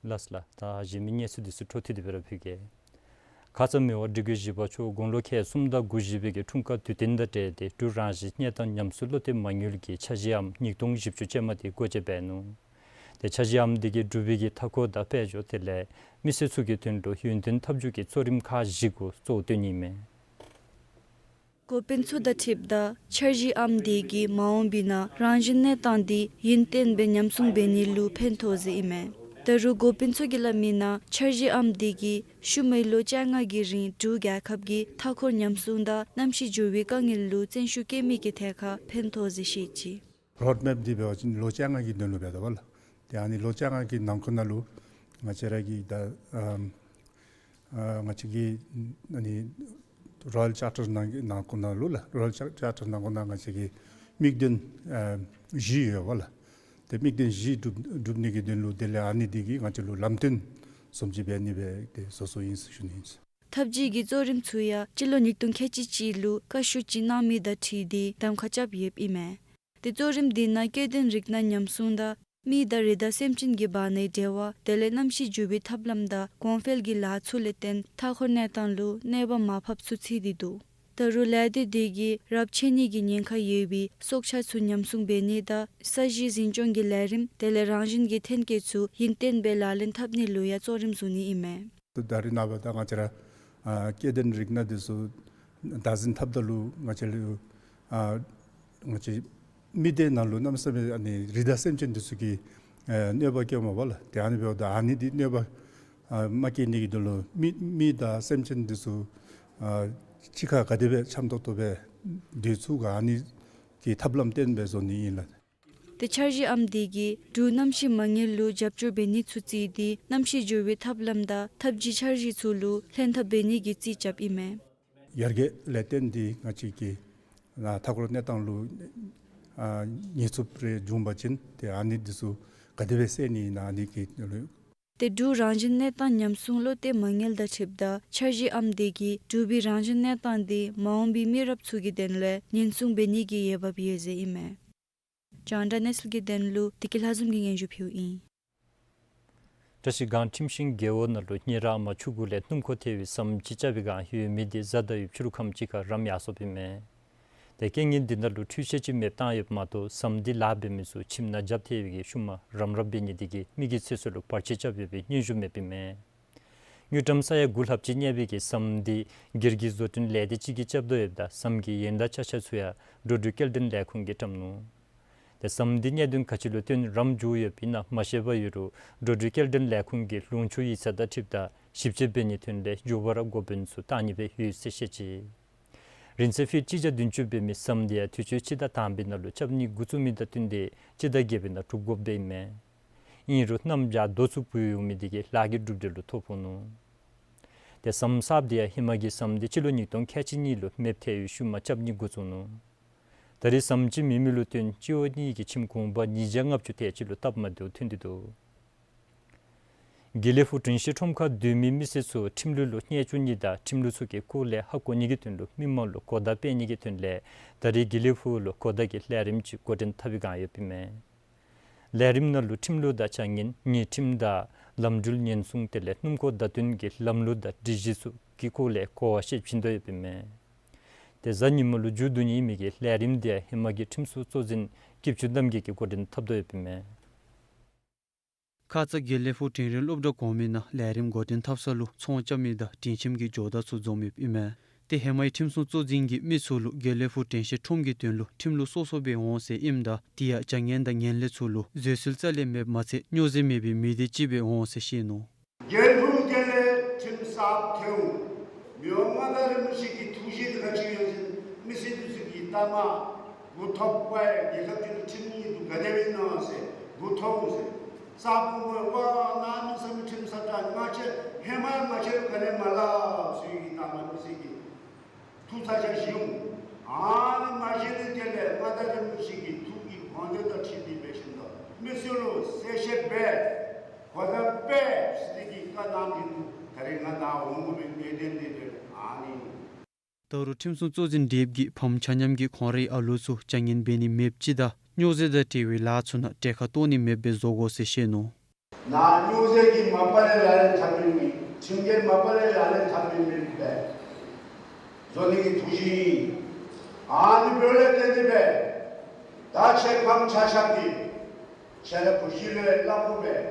ལགས་ལགས། ད་གཞན་མི་གནས་ཚུལ་འདི་ཚུ་འཕྲོ་མཐུད་དེ་སྦེ་ར་ཕུལ་གེ། ཁ་ཙ་མི་དབང་འབྲུག་རྒྱལ་བཞི་པ་མཆོག་དགུང་ལོ་ཁལ་གསུམ་དང་དགུ་བཞེས་པའི་གི་འཁྲུངས་སྐར་དུས་སྟོན་དང་འབྲེལ་ཏེ་འབྲུག་རང་བཞིན་གནས་སྟངས་ཉམས་གསོའི་བློ་གཏད་མ་དངུལ་གྱིས་འཆར་གཞིའམ་ཉིས་སྟོང་བཞི་བཅུ་ཅན་མ་འདི་སྒོ་འབྱེད་འབད་ནུག། ཏེ་འཆར་གཞིའམ་འདི་གིས་འབྲུག་པའི་གི་མཐའ་འཁོར་དང་དཔལ་འབྱོར་དེ་ལས་མི་སེར་ཚུ་གི་དོན་ལུ་ཡུན་བརྟན་འཐབ་ཇུས་ཀྱི་གཙོ་རིམ་ཁག་བཞི་གུ་གཙོ་བོ་བཏོན་ནི་མས། འགོ་དཔོན་ཚུ་དང་འཁྲིལཝ་ད་འཆར་གཞིའམ་འདི་གིས་མ་འོངས་པའི་ནང་རང་བཞིན་གནས་སྟངས་འདི་ཡུན་བརྟན་སྦེ་ཉམས་སྲུང་འབད་ནི་ལུ་ཕན་ཐོགས་ཟེར་ཨིན་མས། ད་རུང་འགོ་དཔོན་ཚུ་གིས་སླབ་མིའི་ནང་འཆར་གཞིའམ་འདི་གིས་ཤུལ་མའི་ལོ་བཅོ་ལྔ་གི་རིང་འབྲུག་རྒྱལ་ཁབ་ཀྱི་མཐའ་འཁོར་ཉམས་སྲུང་དང་གནམ་གཤིས་འགྱུར་བའི་དཀའ་ངལ་ལུ་བརྩོན་ཤུགས་བསྐྱེད་མི་གི་ཐད་ཁར་ཕན་ཐོགས་ཟེར་བཤད་ཅི། རོཌ་མེཔ་འདི་འབད་བ་ཅིན་ལོ་བཅོ་ལྔ་གི་དོན་ལུ་འབད་དོ་བ་ལགས། ཏེ་ཨ་ནི་ལོ་བཅོ་ལྔ་གི་ནང་འཁོད་ནང་ལུ་ང་བཅས་ར་གི་ད་ཨམ་ཨ་ང་བཅས་ཀྱི་ཨ་ནི་རོ་ཡལ་ཅར་ཊར་ནང་ནང་འཁོད་ནང་ལུ་ལགས། རོ་ཡལ་ཅར་ཅར་ཊར་ནང་འཁོད་ནང་ང་བཅས་ཀྱི་དམིགས་དོན་ཨ་བཞི་ཡོད་པ་ལགས། ཏེ་དམིགས་དོན་བཞི་སྒྲུབ་སྒྲུབ་ནི་གི་དོན་ལུ་དེ་ལས་ཨ་ནི་འདི་གིས་ང་བཅས་ལུ་ལམ་སྟོན་བཟུམ་ཅིག་འབད་ནི་སྦེ་ཏེ་བཟོ་བཟོཝ་ཨིན་ཟེར་ཞུ་ནི་ཨིན། འཐབ་ཇུས་ཀྱི་གཙོ་རིམ་ཚུ་ཡང་སྤྱི་ལོ་ཉིས་སྟོང་ཁལ་གཅིག་གཅིག་ལུ་བཀའ་ཤོག་ཅིག་གནང་མི་དང་འཁྲིལ་ཏེ་གདམ་ཁ་རྐྱབ་ཡོདཔ་ཨིན་མས། ཏེ་གཙོ་རིམ་འདི་ནང་སྐྱེ་ལྡན་རིགས་སྣ་ཉམས་སྲུང་དང་མི་དང་རི་དྭགས་སེམས་ཅན་གྱི་བར་ནའི་འབྲེལ་བ་དེ་ལས་གནམ་གཤིས་འགྱུར་བའི་ཐབས་ལམ་དང་གོང་འཕེལ་གྱི་ལཱ་ཚུ་ལས་བརྟེན་མཐའ་འཁོར་གནས་སྟངས་ལུ་གནོད་པ་མར་ཕབ་ཚུ་ཚུད་དེ་འདུག། ད་རུང་ལས་སྡེ་འདི་གིས་རབས་ཆད་ནི་གི་ཉེན་ཁ་ཡོད་པའི་སྲོག་ཆགས་ཚུ་ཉམས་སྲུང་འབད་ནི་དང་ས་གཞི་འཛིན་སྐྱོང་གི་ལས་རིམ་དེ་ལས་རང་བཞིན་གྱི་ཐོན་སྐྱེད་ཚུ་ཡུན་བརྟན་སྦེ་ལག་ལེན་འཐབ་ནི་ལུ་ཡང་གཙོ་རིམ་བཟུང་ནི་ཨིན་མས། ད་རེས་ནངས་པ་ད་ང་བཅས་ར་ཨ་སྐྱེ་ལྡན་རིགས་སྣ་འདི་ཚུ་བདག་འཛིན་འཐབ་ད་ལུ་ང་བཅས་ལུ་ཨ་ང་བཅས་མི་སྡེ་ནང་ལུ་གནམ་མེད་ས་མེད་ཨ་ནི་རི་དྭགས་སེམས་ཅན་འདི་ཚུ་གིས་ཨ་གནོད་པ་བཀལཝ་མས་པ་ལགས། ཏེ་ཨ་ནི་འབདཝ་ད་ཨ་ནི་འདི་གནོད་པ་ཨ་མ་བཀལ་ནི་གི་དོན་ལུ་མི་མི་དང་སེམས་ཅན་འདི་ཚུ་ཨ་གཅིག་ཁར་ག་དེ་སྦེ་འཆམ་ཏོག་ཏོ་སྦེ་སྡོད་ཚུགས་ག་ཨ་ནི་གི་ཐབས་ལམ་བརྟན་སྦེ་བཟོ་ནི་ཨིན་ལགས། ཏེ་འཆར་གཞིའམ་འདི་གིས་འབྲུག་གནམ་གཤིས་མ་དངུལ་ལུ་རྒྱབ་སྐྱོར་འབད་ནི་ཚུ་བརྩིས་ཏེ་གནམ་གཤིས་འགྱུར་བའི་ཐབས་ལམ་དང་འཐབ་ཇུས་འཆར་གཞི་ཚུ་ལུ་ལྷན་ཐབས་འབད་ནི་གི་རྩིས་རྐྱབ་ཨིན་མས། ཡར་རྒྱས་ལས་བརྟེན་ཏེ་ང་བཅས་ཀྱི་ཨ་མཐའ་འཁོར་གནས་སྟངས་ལུ་ཨ་ཉེན་ཚབས་རེ་བྱུང་པ་ཅིན་ཏེ་ཨ་ནི་འདི་ཚུ་ ག་དེ་སྦེ་སེལ་ནི་ཨིན་ན་ཨ་ནི་གི་ལུ། ཏེ་འབྲུག་རང་བཞིན་གནས་སྟངས་ཉམས་སྲུང་བློ་གཏད་མ་དངུལ་དང་འཁྲིལཝ་ད་འཆར་གཞི་ཨམ་སྡེ་གིས་འབྲུག་པའི་རང་བཞིན་གནས་སྟངས་འདི་མ་འོངས་པའི་མི་རབས་ཚུ་གི་དོན་ལས་ཉེན་སྲུང་འབད་ནི་གི་འོས་འབབ་ཡོད་ཟེར་ཨིན་མས། རྒྱང་བསྒྲགས་གནས་ཚུལ་གྱི་དོན་ལུ་བདེ་སྐྱིད་ལྷ་འཛོམས་ཀྱིས་སྙན་ཞུ་ཕུལཝ་ཨིན། བཀྲ་ཤིས་སྒང་ཁྲིམས་ཤིང་རྒེད་འོག་ནང་ལུ་གཉེན་རབས་མ་ཆུང་ཀུ་ལས་སྣུམ་འཁོར་ཐལ་བའི་ཟམ་ཅིག་རྐྱབ་པའི་སྒང་ཡོད་མི་འདི་གཟའ་ཟླ་འོག་ཕྱི་རུ་ཁམས་ཅིག་ཁར་རམ་ཡར་སོཔ་ཨིན་མས། ཏེ་རྐྱེན་ངན་འདི་ནང་ལུ་འཕྲུལ་ཆས་ཅིག་མེདཔ་བཏང་ཡོདཔ་མ་གཏོགས་ཟམ་འདི་ལཱ་འབད་མི་ཚུ་ཁྱིམ་ནང་རྒྱབ་ཐལ་བའི་ཤུལ་མ་རམ་ར་འབད་ནི་འདི་གིས་མི་གི་ཚེ་སྲོག་ལུ་བར་ཆད་རྐྱབ་ཡོད་པའི་སྙན་ཞུ་མེདཔ་ཨིན་མས། དངུལ་ཀྲམ་ས་ཡ་དགུ་ལྷགཔ་ཅིག་གནས་པའི་གི་ཟམ་འདི་སྒེར་གྱི་བཟོ་སྐྲུན་ལས་སྡེ་ཅིག་གིས་རྐྱབ་དོ་ཡོདཔ་ད་ཟམ་གྱི་ཡན་ལག་ཆ་ཁྱབ་ཚུ་ཡང་འགྲོ་འགྲུལ་སྐྱེལ་འདྲེན་ལས་ཁུངས་ཀྱིས་བཀྲམ་ནུག། ཏེ་ཟམ་འདི་གནད་དོན་ག་ཅི་ལུ་བརྟེན་རམ་འགྱོ་ཡོདཔ་ཨིན་ན་མ་ཤེས་པར་ཡོད་རུང་འགྲོ་འགྲུལ་སྐྱེལ་འདྲེན་ལས་ཁུངས་ཀྱིས་ལུང་ཕྱོགས་ཡིག་ཚང་དང་འཁྲིལཝ་ད་ཞིབ་དཔྱད་འབད་ནིའི་དོན་ལས་མགྱོགས་པ་ར་འགོ་དཔོན་ཚུ་བཏང་ནི་སྦེ་ཡོད་ཟེར་བཤད་ཅི། རིང་ཚད་ཕིཊ་གཅིག་བརྒྱ་བདུན་ཅུ་འབད་མི་ཟམ་འདི་ཡང་དུས་ཅི་སྤྱི་ཟླ་དང་པའི་ནང་ལུ་རྐྱབ་ནི་འགོ་བཙུགས་མི་དང་བསྟུན་ཏེ་སྤྱི་ཟླ་བརྒྱད་པའི་ནང་གྲུབ་དགོཔ་སྦེ་ཨིན་མས། ཨིན་རུང་གནམ་བྱཱར་རྡོ་ཚུ་བུད་འོང་མི་འདི་གིས་ལཱ་གི་གྲུབ་འབྲས་ལུ་ཐོ་ཕོག་ནུག། ཏེ་ཟམ་གསརཔ་འདི་ཡང་ཧེ་མ་གི་ཟམ་འདི་སྤྱི་ལོ་ཉིས་སྟོང་ཁལ་གཅིག་གཉིས་ལུ་མེདཔ་ཐལ་བའི་ཤུལ་མ་རྐྱབ་ནི་འགོ་བཙུགས་ནུག། ད་རེས་ཟམ་ཅིག་མེད་མི་ལུ་བརྟེན་སྤྱི་འོག་གཉིས་ཀྱི་ཁྱིམ་གུང་པ་ཉིས་བརྒྱ་ལྔ་བཅུ་དེ་ཅིག་ལུ་སྟབས་མ་བདེཝ་ཐོན་ཏེ་འདུག། དགེ་ལེགས་ཕུག་དྲན་ཤེས་ཁྲོམ་ཁར་སྡོད་མི་མི་སེར་ཚུ་ཁྲིམས་ལུགས་ལུ་གནས་བཅུག་ནི་དང་ཁྲིམས་ལུགས་ཚུ་གི་སྐོར་ལས་ཧ་གོ་ནི་གི་དོན་ལུ་མི་མང་ལུ་གོ་བརྡ་སྤེལ་ནི་གི་དོན་ལས་ད་རེས་དགེ་ལེགས་ཕུག་ལུ་གོ་བརྡ་གི་ལས་རིམ་ཅིག་འགོ་འདྲེན་འཐབ་པའི་སྒང་ཡོདཔ་ཨིན་མས། ལས་རིམ་ནང་ལུ་ཁྲིམས་ལུགས་དང་བྱ་ངན་ཉེས་ཁྲིམས་དང་ལམ་འགྲུལ་ཉེན་སྲུང་དེ་ལས་སྣུམ་འཁོར་བརྡ་སྟོན་གྱི་ལམ་ལུགས་དང་སྒྲིག་གཞི་ཚུ་གི་སྐོར་ལས་གོ་བ་བཤད་བྱིན་དོ་ཡོདཔ་ཨིན་མས། ཏེ་གཟའ་ཉིམ་ལུ་མཇུག་བསྡུ་ནི་ཨིན་མི་གི་ལས་རིམ་འདི་ཡང་ཧེ་མ་གི་ཁྲིམས་སྲུང་གཙོ་འཛིན་སྐྱིད་ཆུ་རྣམ་རྒྱལ་གྱིས་འགོ་འདྲེན་འཐབ་དོ་ཡོདཔ་ཨིན་མས། ཁ་ཙ་དགེ་ལེགས་ཕུག་དྲན་རིག་སློབ་གྲྭ་གོང་མའི་ནང་ལས་རིམ་འགོ་འདྲེན་འཐབ་ས་ལུ་ཚོང་རྐྱབ་མི་དང་དྲིན་ཆེན་གྱི་ཇོ་བདག་ཚུ་འཛོམས་ཡོདཔ་ཨིན་མས། ཏེ་ཧེ་མའི་ཁྲིམས་སྲུང་གཙོ་འཛིན་གྱིས་མི་ཚུ་ལུ་དགེ་ལེགས་ཕུག་དྲན་ཤེས་ཁྲོམ་གྱི་དོན་ལུ་ཁྲིམས་ལུགས་སོ་སོ་སྦེ་འོང་ཟེར་ཨིནམ་ད་དེ་ཡང་བྱ་ངན་དང་ངན་ལྷད་ཚུ་ལུ་བཟོད་གསོལ་རྩ་ལས་མེདཔ་མ་ཚད་སྨྱོ་རྫས་མེད་པའི་མི་སྡེ་ཅིག་སྦེ་འོང་ཟེར་བཤད་ནུག། དགེ་ལེགས་ཕུག་དེ་ལས་ཁྲིམས་གསརཔ་ཐལཝ་མི་དབང་མངའ་བདག་རིན་པོ་ཆེ་གི་ཐུགས་བཞེད་འདི་ག་ཅི་ཡོད་ཟེར་མི་སེར་འདི་ཚུ་གིས་ལྟ་མ་མགུ་འཐོམ་པས། རྒྱལ་ཁབ་ཅིག་ལུ་ཁྲིམས་ཉིད་དུ་ག་དེ་སྦེ་ཨིན་ན་ཟེར་མགུ་འཐོམ་ཟེར། ས་ཕུང་པོ་ཝ་གནམ་མེད་ས་མེད་ཁྲིམས་ས་ཏྲ་ང་བཅས་ཧེ་མ་ང་བཅས་ལུ་ག་ནི་མ་ལགས་ཟེར་གྱི་ལྟ་མ་མི་སེར་གྱིས་ཐུགས་ཚ་གྱང་བཞེས་འོང་། ཨ་ནི་མ་བཞེས་ནི་དེ་ལས་མངའ་བདག་རིན་པོ་ཆེ་གི་ཐུགས་ཀྱི་དགོངས་དོན་དང་འཁྲིལ་ཏེ་འབད་ཞིནམ་ད་མི་སེར་ལུ་གསལ་བཤད་འབད་གོ་བརྡ་སྤེལ་ཟེར་གྱི་བཀའ་གནང་གི་འདུག། ད་རེས་ང་ནཱ་འོང་དགོ་པའི་གནད་དོན་འདི་དེ་ཨ་ནི། ད་རུང་ཁྲིམས་སྲུང་གཙོ་འཛིན་ལྡེབ་ཀྱིས་ཕམ་ཆ་མཉམ་གྱི་ཁོང་རའི་ཨ་ལུ་ཚུ་བྱ་ངན་འབད་ནི་མེདཔ་ཅིག་དང་སྨྱོ་རྫས་དང་འབྲེལ་བའི་ལཱ་ཚུ་ནང་གྲལ་ཁར་གཏོགས་ནི་མེདཔ་སྦེ་བཟོ་དགོ་ཟེར་བཤད་ནུག། ནཱ་སྨྱོ་རྫས་ཀྱིས་མ་པ་ལས་ལག་ལེན་འཐབ་མི་མེད། ཁྲིམས་འགལ་མ་པ་ལས་ལག་ལེན་འཐབ་མི་མེདཔ་སྦེ་བཟོ་ནི་གི་ཐུགས་བཞེད་ཨིན། ཨ་ནི་འབདཝ་ལས་བརྟེན་ཏེ་སྦེ་ད་ཁྱེད་ཕམ་ཆ་ཁྱབ་ཀྱིས་ཁྱེད་ར་བུ་གཞི་ལུ་ཡང་གླ་ཕོགས་འབད།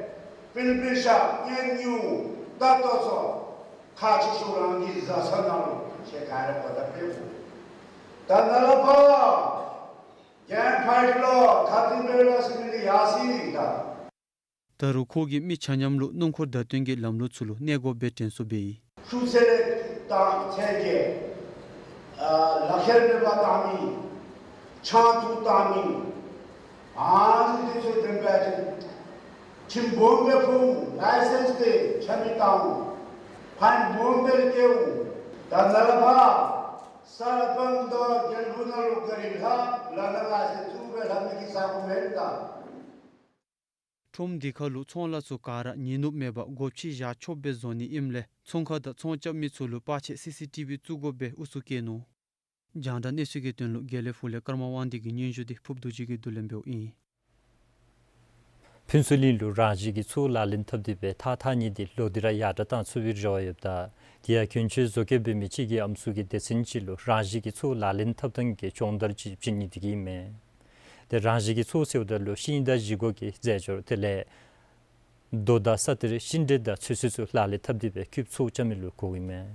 པིན་པིན་ཤ་ངན་ཉུང་ད་ལྟོ་ཚུ་ཁག་ཆེ་ཤོས་རང་གི་བཟའ་ཚང་ནང་ལུ་ཁྱེད་ག་ར་གོ་བརྡ་སྤྲོད་དགོ། ད་ནཱ་ལས་ཕར་གྱོང་ཕར་ལོག་ཁ་ཐུག་འབད་ལོག་ཟེར་མི་འདི་ཡར་སོ་ཡི་ད། ད་རུང་ཁོ་གིས་མི་ཆ་མཉམ་ལུ་སྣུམ་འཁོར་བརྡ་སྟོན་གྱི་ལམ་ལུགས་ཚུ་ལུ་གནས་སྒོ་སྦེ་དྲན་གསོ་འབད་ཡི། ཤུགས་ཚད་ལས་བཏང་ཚད་ཀྱི་ཨ་ལག་ཁྱེར་མེད་པར་བཏང་མི་ཆང་འཐུང་བཏང་མི་ཨ་ནི་འདི་ཚུ་དེ་སྦེ་ཅིག་ཁྲིམས་སྦོམ་སྦེ་ཕོག་འོང་། ལའི་སེནསི་འདི་ཆ་མེད་བཏང་འོང་། ཕའིན་སྦོམ་སྦེ་བཀལ་འོང་། ད་ནཱ་ལས་ཕར་ས་སྦང་དང་རྒྱལ་པོ་ནང་ལུ་ག་རི་ལྷག་ལ་ན་ལ་ཟེར་ཐུག་སྦེ་ལྷག་མི་གི་ས་གོ་མེན་ད། ཁྲོམ་འདི་ཁར་ལུ་ཚོང་ལཱ་ཚུ་ག་ར་ཉིན་ནུབ་མེད་པར་སྒོ་ཕྱེ་བཞག་ཆོགཔ་སྦེ་བཟོ་ནི་ཨིནམ་ལས་ཚོང་ཁང་དང་ཚོང་རྐྱབ་མི་ཚུ་ལུ་པར་ཆས་སི་སི་ཊི་བི་བཙུགས་དགོཔ་སྦེ་ཨུ་ཚུགས་བསྐྱེད་ནུག། རྒྱང་བསྒྲགས་གནས་ཚུལ་གྱི་དོན་ལུ་དགེ་ལེགས་ཕུག་ལས་ཀརྨ་དབང་འདུས་ཀྱི་སྙན་ཞུ་འདི་ཕུརབ་རྡོ་རྗེ་གིས་བསྡུ་ལེན་འབདཝ་ཨིན། ཕུན་ཚོགས་གླིང་ལུ་རང་བཞིན་གྱི་ཚོགས་ལག་ལེན་འཐབ་སྟེ་སྦེ་ཐགས་འཐག་ནི་འདི་ལོག་སྟེ་ར་ཡར་དྲག་གཏང་ཚུགས་པའི་རེ་བ་ཡོདཔ་ད་དེ་ཡང་གྱོན་ཆས་བཟོ་བཀོད་འབད་མི་ཅིག་གིས་ཨམ་སྲུ་གི་སྡེ་ཚན་ཅིག་ལུ་རང་བཞིན་གྱི་ཚོགས་ལག་ལེན་འཐབ་ཐངས་ཀྱི་སྦྱོང་བརྡར་ཅིག་བྱིན་ནི་དེ་གིས་ཨིན་མས། ཏེ་རང་བཞིན་གྱི་ཚོགས་ཟེརཝ་ད་ལུ་ཤིང་དང་བཞེས་སྒོ་གི་རྫས་སྦྱོར་དེ་ལས་རྡོ་དང་ས་གཏེར་ཤིང་འབྲས་དང་ཚོད་བསྲེ་ཚུ་ལག་ལེན་འཐབ་སྟེ་སྦེ་རྐུབ་ཚོགས་རྐྱབ་མི་ལུ་གོཝ་ཨིན་མས།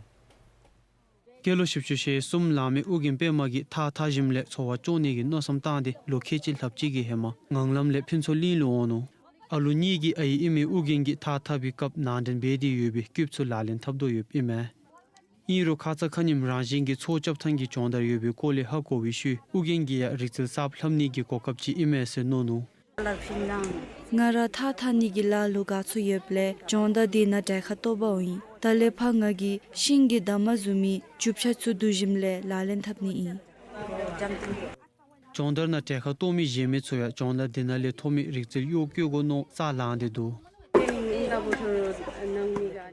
སྐྱེས་ལོ་བཞི་བཅུ་ཞེ་གསུམ་ལང་མི་ཨོ་རྒྱན་པདྨ་གིས་ཐགས་འཐག་ཞིནམ་ལས་འཚོ་བ་སྐྱོང་ནི་གི་མནོ་བསམ་བཏང་སྟེ་ལོ་ཁལ་གཅིག་ལྷགཔ་ཅིག་གི་ཧེ་མ་ངང་ལམ་ལས་ཕུན་ཚོགས་གླིང་ལུ་འོང་ནུག། ཨ་ལུ་གཉིས་ཀྱི་ཨའི་ཨིན་མི་ཨོ་རྒྱན་གྱིས་ཐགས་འཐག་པའི་སྐབས་ནང་འདྲེན་འབད་དེ་ཡོད་པའི་རྐུབ་ཚུ་ལག་ལེན་འཐབ་དོ་ཡོདཔ་ཨིན་མས། ཨིན་རུང་ཁ་ཙ་ཁ་ཉིནམ་རང་བཞིན་གྱི་ཚོགས་རྐྱབ་ཐངས་ཀྱི་སྦྱོང་བརྡར་ཡོད་པའི་སྐོར་ལས་ཧ་གོ་བའི་ཤུལ་ཨོ་རྒྱན་གྱིས་ཡང་རིག་རྩལ་གསརཔ་ལྷབ་ནི་གི་གོ་སྐབས་ཅིག་ཨིན་མས་ཟེར་མནོ་ནུག། ང་ར་ཐགས་འཐག་ནི་གི་ལཱ་ལུ་དགའ་ཚོར་ཡོདཔ་ལས་སྦྱོང་བརྡར་འདི་ནང་གྲལ་ཁར་གཏོགས་པའོ་ཨིན། ད་ལས་ཕར་ང་གིས་ཤིང་གི་འདབ་མ་བཟུམ་མའི་རྒྱུ་ཆ་ཚུ་བསྡུ་ཞིནམ་ལས་ལག་ལེན་འཐབ་ནི་ཨིན། སྦྱོང་བརྡར་ནང་གྲལ་ཁར་གཏོགས་མི་གཞན་མི་ཚུ་ཡང་སྦྱོང་བརྡར་འདི་ནང་ལས་ཐོབ་མི་རིག་རྩལ་གཡོག་བཀོལ་དགོ་མནོ་ས་ལང་སྟེ་འདུག།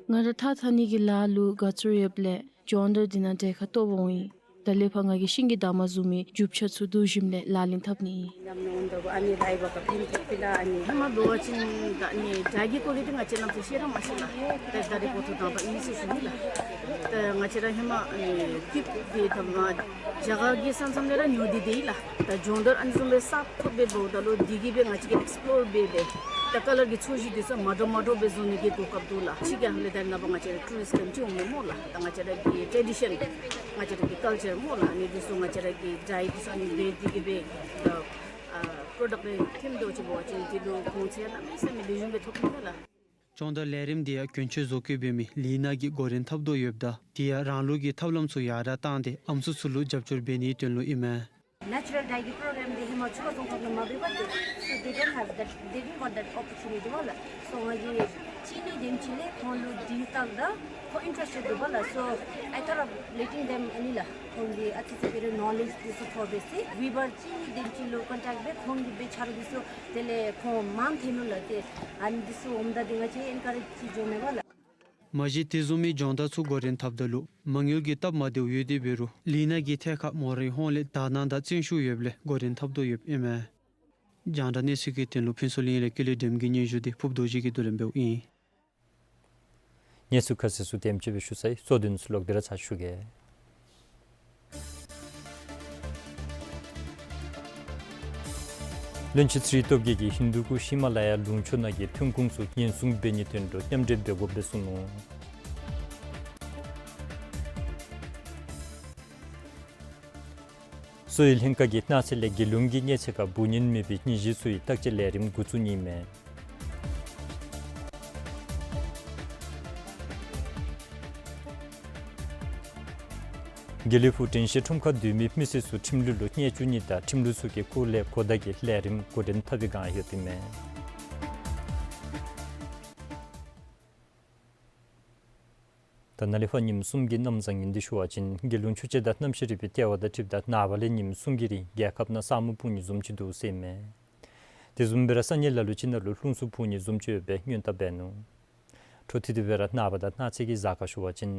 ང་ར་ཐགས་འཐག་ནི་གི་ལཱ་ལུ་དགའ་ཚོར་ཡོདཔ་ལས་སྦྱོང་བརྡར་འདི་ནང་གྲལ་ཁར་གཏོགས་འོང་ཡི། ད་ལས་ཕར་ང་གིས་ཤིང་གི་འདབ་མ་བཟུམ་མའི་རྒྱུ་ཆ་ཚུ་བསྡུ་ཞིནམ་ལས་ལག་ལེན་འཐབ་ནི་ཨིན། ཨ་ནི་ལཱ་འབད་བ་ཀ་ཕན་ཐོགས་པས་ལགས། ཨ་ནི་ཧེ་མ་འབད་བ་ཅིན་ད་ཨ་ནི་དྲ་རྒྱའི་སྐོར་ལས་འདི་ང་བཅས་ལམ་སང་ཤེས་ར་མ་ཤེས་ལགས། ད་ད་རེས་གོ་ཐོབ་དང་པ་ཨིན་ཟེར་ཞུ་ནི་ལགས། ད་ང་བཅས་ར་ཧེ་མ་ཨེ་ཀིབ་འདི་ད་མ་རྒྱ་གར་གྱི་ས་མཚམས་ལས་ར་ཉོ་སྟེ་སྡོད་ཡི་ལགས། ད་སྦྱོང་བརྡར་ཨ་ནི་བཟུམ་སྦེ་གསརཔ་ཐོབ་སྦེ་འབདཝ་ད་ལུ་འདི་གིས་སྦེ་ང་བཅས་ཀྱིས་ཨེགསི་པོ་ལོར་འབད་སྦེ་ད་ཀ་ལར་གྱི་ཚོས་གཞི་འདི་ཚུ་མ་འདྲཝ་མ་འདྲཝ་སྦེ་བཟོ་ནི་གི་གོ་སྐབས་འདུག་ལགས། ཕྱི་རྒྱལ་ལས་ད་ནངས་པ་ང་བཅས་ར་ཊུ་རིསཊ་ག་ཅི་འོང་མས་སྨོ་ལགས། ད་ང་བཅས་ར་གི་ཊེ་ཌི་ཤཱན་ང་བཅས་ར་གི་ཀལ་ཅར་སྨོ་ལགས། ཨ་ནི་འདི་ཚུ་ང་བཅས་ར་གི་ཌའི་འདི་ཚུ་ཨ་ནི་འབད་དེ་གིས་སྦེ་ད་ཨ་པྲོ་ཌཀཊ་སྦེ་ཐོནམ་འདྲཝ་ཅིག་འབད་བ་ཅིན་འདི་ལུ་གོང་ཚད་གནམ་མེད་ས་མེད་ལེགས་ཤོམ་སྦེ་ཐོབ་ནི་ལགས། སྦྱོང་བརྡར་ལས་རིམ་འདི་ཡང་གྱོན་ཆས་བཟོ་བཀོལ་འབད་མི་ལི་ན་གིས་འགོ་འདྲེན་འཐབ་དོ་ཡོདཔ་ད་དེ་ཡང་རང་ལུགས་ཀྱི་ཐབས་ལམ་ཚུ་ཡར་དྲག་བཏང་སྟེ་ཨམ་སྲུ་ཚུ་ལུ་རྒྱབ་སྐྱོར་འབད་ནིའི་དོན་ལུ་ཨིན་མས། Natural dye གི་པྲོ་གྲམ་འདི་ཧེ་མ་ཆུ་ཁ་རྫོང་ཁག་ནང་མ་འབད་བར་ཏེ། So they don't have that, they didn't got that opportunity སྦ་ལགས། So ང་གིས་ཅིག་ནི་དེམ་ཅིག་ལས་ཁོང་ལུ་འདི་བལྟཝ་ད་ཁོང་ཨིན་ཊ་རེསཊེཌ་འདུག་སྦ་ལགས། So I thought of letting them ཨ་ནི་ལགས། ཁོང་གིས་ཨ་ཙི་ཙི་སྦེ་ར་ནོ་ལེཇ་འདི་ཚུ་ཐོབ་པས་ཟེར། ཝི་བར་ཅིག་ནི་དེམ་ཅིག་ལུ་ཀོན་ཊེཀཊ་འབད་ཁོང་གིས་འབད་ཆ་རོགས་འདི་ཚུ་དེ་ལས་ཁོང་མང་ཐོན་ནུག་ལགས། ཏེ་ཨ་ནི་འདི་ཚུ་འོངམ་ད་འདི་ང་བཅས་ཨེན་ཀ་རེཇ་ཅིག་འགྱོཝ་མས་སྦ་ལགས། མ་གཞི་དེ་བཟུམ་མའི་སྦྱོང་བརྡར་ཚུ་འགོ་འདྲེན་འཐབ་ད་ལུ་མ་དངུལ་གྱི་སྟབས་མ་བདེཝ་ཡོད་དེ་འབད་རུང་ལི་ན་གིས་ཐད་ཁར་མོ་རའི་ཧོངས་ལས་དག་སྣང་དང་བརྩོན་ཤུགས་ཡོདཔ་ལས་འགོ་འདྲེན་འཐབ་དོ་ཡོདཔ་ཨིན་མས། རྒྱང་བསྒྲགས་གནས་ཚུལ་གྱི་དོན་ལུ་ཕུན་ཚོགས་གླིང་ལས་ཀུན་ལེགས་སྒྲོལམ་གྱི་སྙན་ཞུ་འདི་ཕུབ་རྡོ་རྗེ་གིས་བསྡུ་ལེན་འབདཝ་ཨིན། གནས་ཚུལ་ཁ་གསལ་ཚུ་དེམ་ཅིག་སྦེ་ཞུ་ཚར་ཡི། གཙོ་དོན་ཚུ་ལོག་སྟེ་ར་ཚར་ཞུ་གེ། བློན་ཆེན་ཚེ་རིང་སྟོབས་རྒྱས་ཀྱིས་ཧིན་དུ་ཀུ་ཤི་མ་ལ་ཡ་ལུང་ཕྱོགས་ནང་གི་ཐོན་ཁུངས་ཚུ་ཉེན་སྲུང་འབད་ནིའི་དོན་ལུ་མཉམ་འབྲེལ་འབད་དགོཔ་སྦེ་གསུངས་ནུག། གསོ་བའི་ལྷན་ཁག་གིས་གནངས་ཚེ་ལས་དགེ་སློང་གི་གཉེར་ཚད་ཁར་འབུ་གཉན་མེད་པའི་གཉེར་གཞི་བཙུགས་པའི་བརྟག་དཔྱད་ལས་རིམ་འགོ་བཙུགས་ནི་ཨིན་མས། དགེ་ལེགས་ཕུག་དྲན་ཤེས་ཁྲོམ་ཁར་སྡོད་མི་མི་སེར་ཚུ་ཁྲིམས་ལུགས་ལུ་བརྙས་བཅོས་ནི་དང་ཁྲིམས་ལུགས་ཚུ་གི་སྐོར་ལས་གོ་བརྡ་གི་ལས་རིམ་འགོ་འདྲེན་འཐབ་པའི་བསྒང་ཡོདཔ་ཨིན་མས། ད་ནཱ་ལས་ཕར་ཉིནམ་གསུམ་གྱི་གནམ་བཟང་ངན་འདི་ཞུ་བ་ཅིན་རྒྱལ་ཡོངས་ཆུ་དཔྱད་དང་གནམ་གཤིས་རིག་པའི་ལྟེ་བ་དང་འཁྲིལཝ་ད་ནངས་པ་ལས་ཉིནམ་གསུམ་གྱི་རིང་རྒྱལ་ཁབ་ནང་ས་སྨུག་སྤུངས་ནི་བཟུམ་ཅིག་འདུག་ཟེར་ཨིན་མས། དེ་བཟུམ་སྦེ་ར་ས་གནས་ལ་ལུ་ཅིག་ནང་ལུ་རླུང་འཚུབ་འཕུ་ནི་བཟུམ་ཅིག་ཡོད་པའི་སྔོན་བརྡ་འབད་ནུག། འཕྲོ་མཐུད་དེ་སྦེ་ར་ནངས་པ་དང་གནངས་ཚེ་གི་གཟའ་སྐར་ཞུ་བ་ཅིན་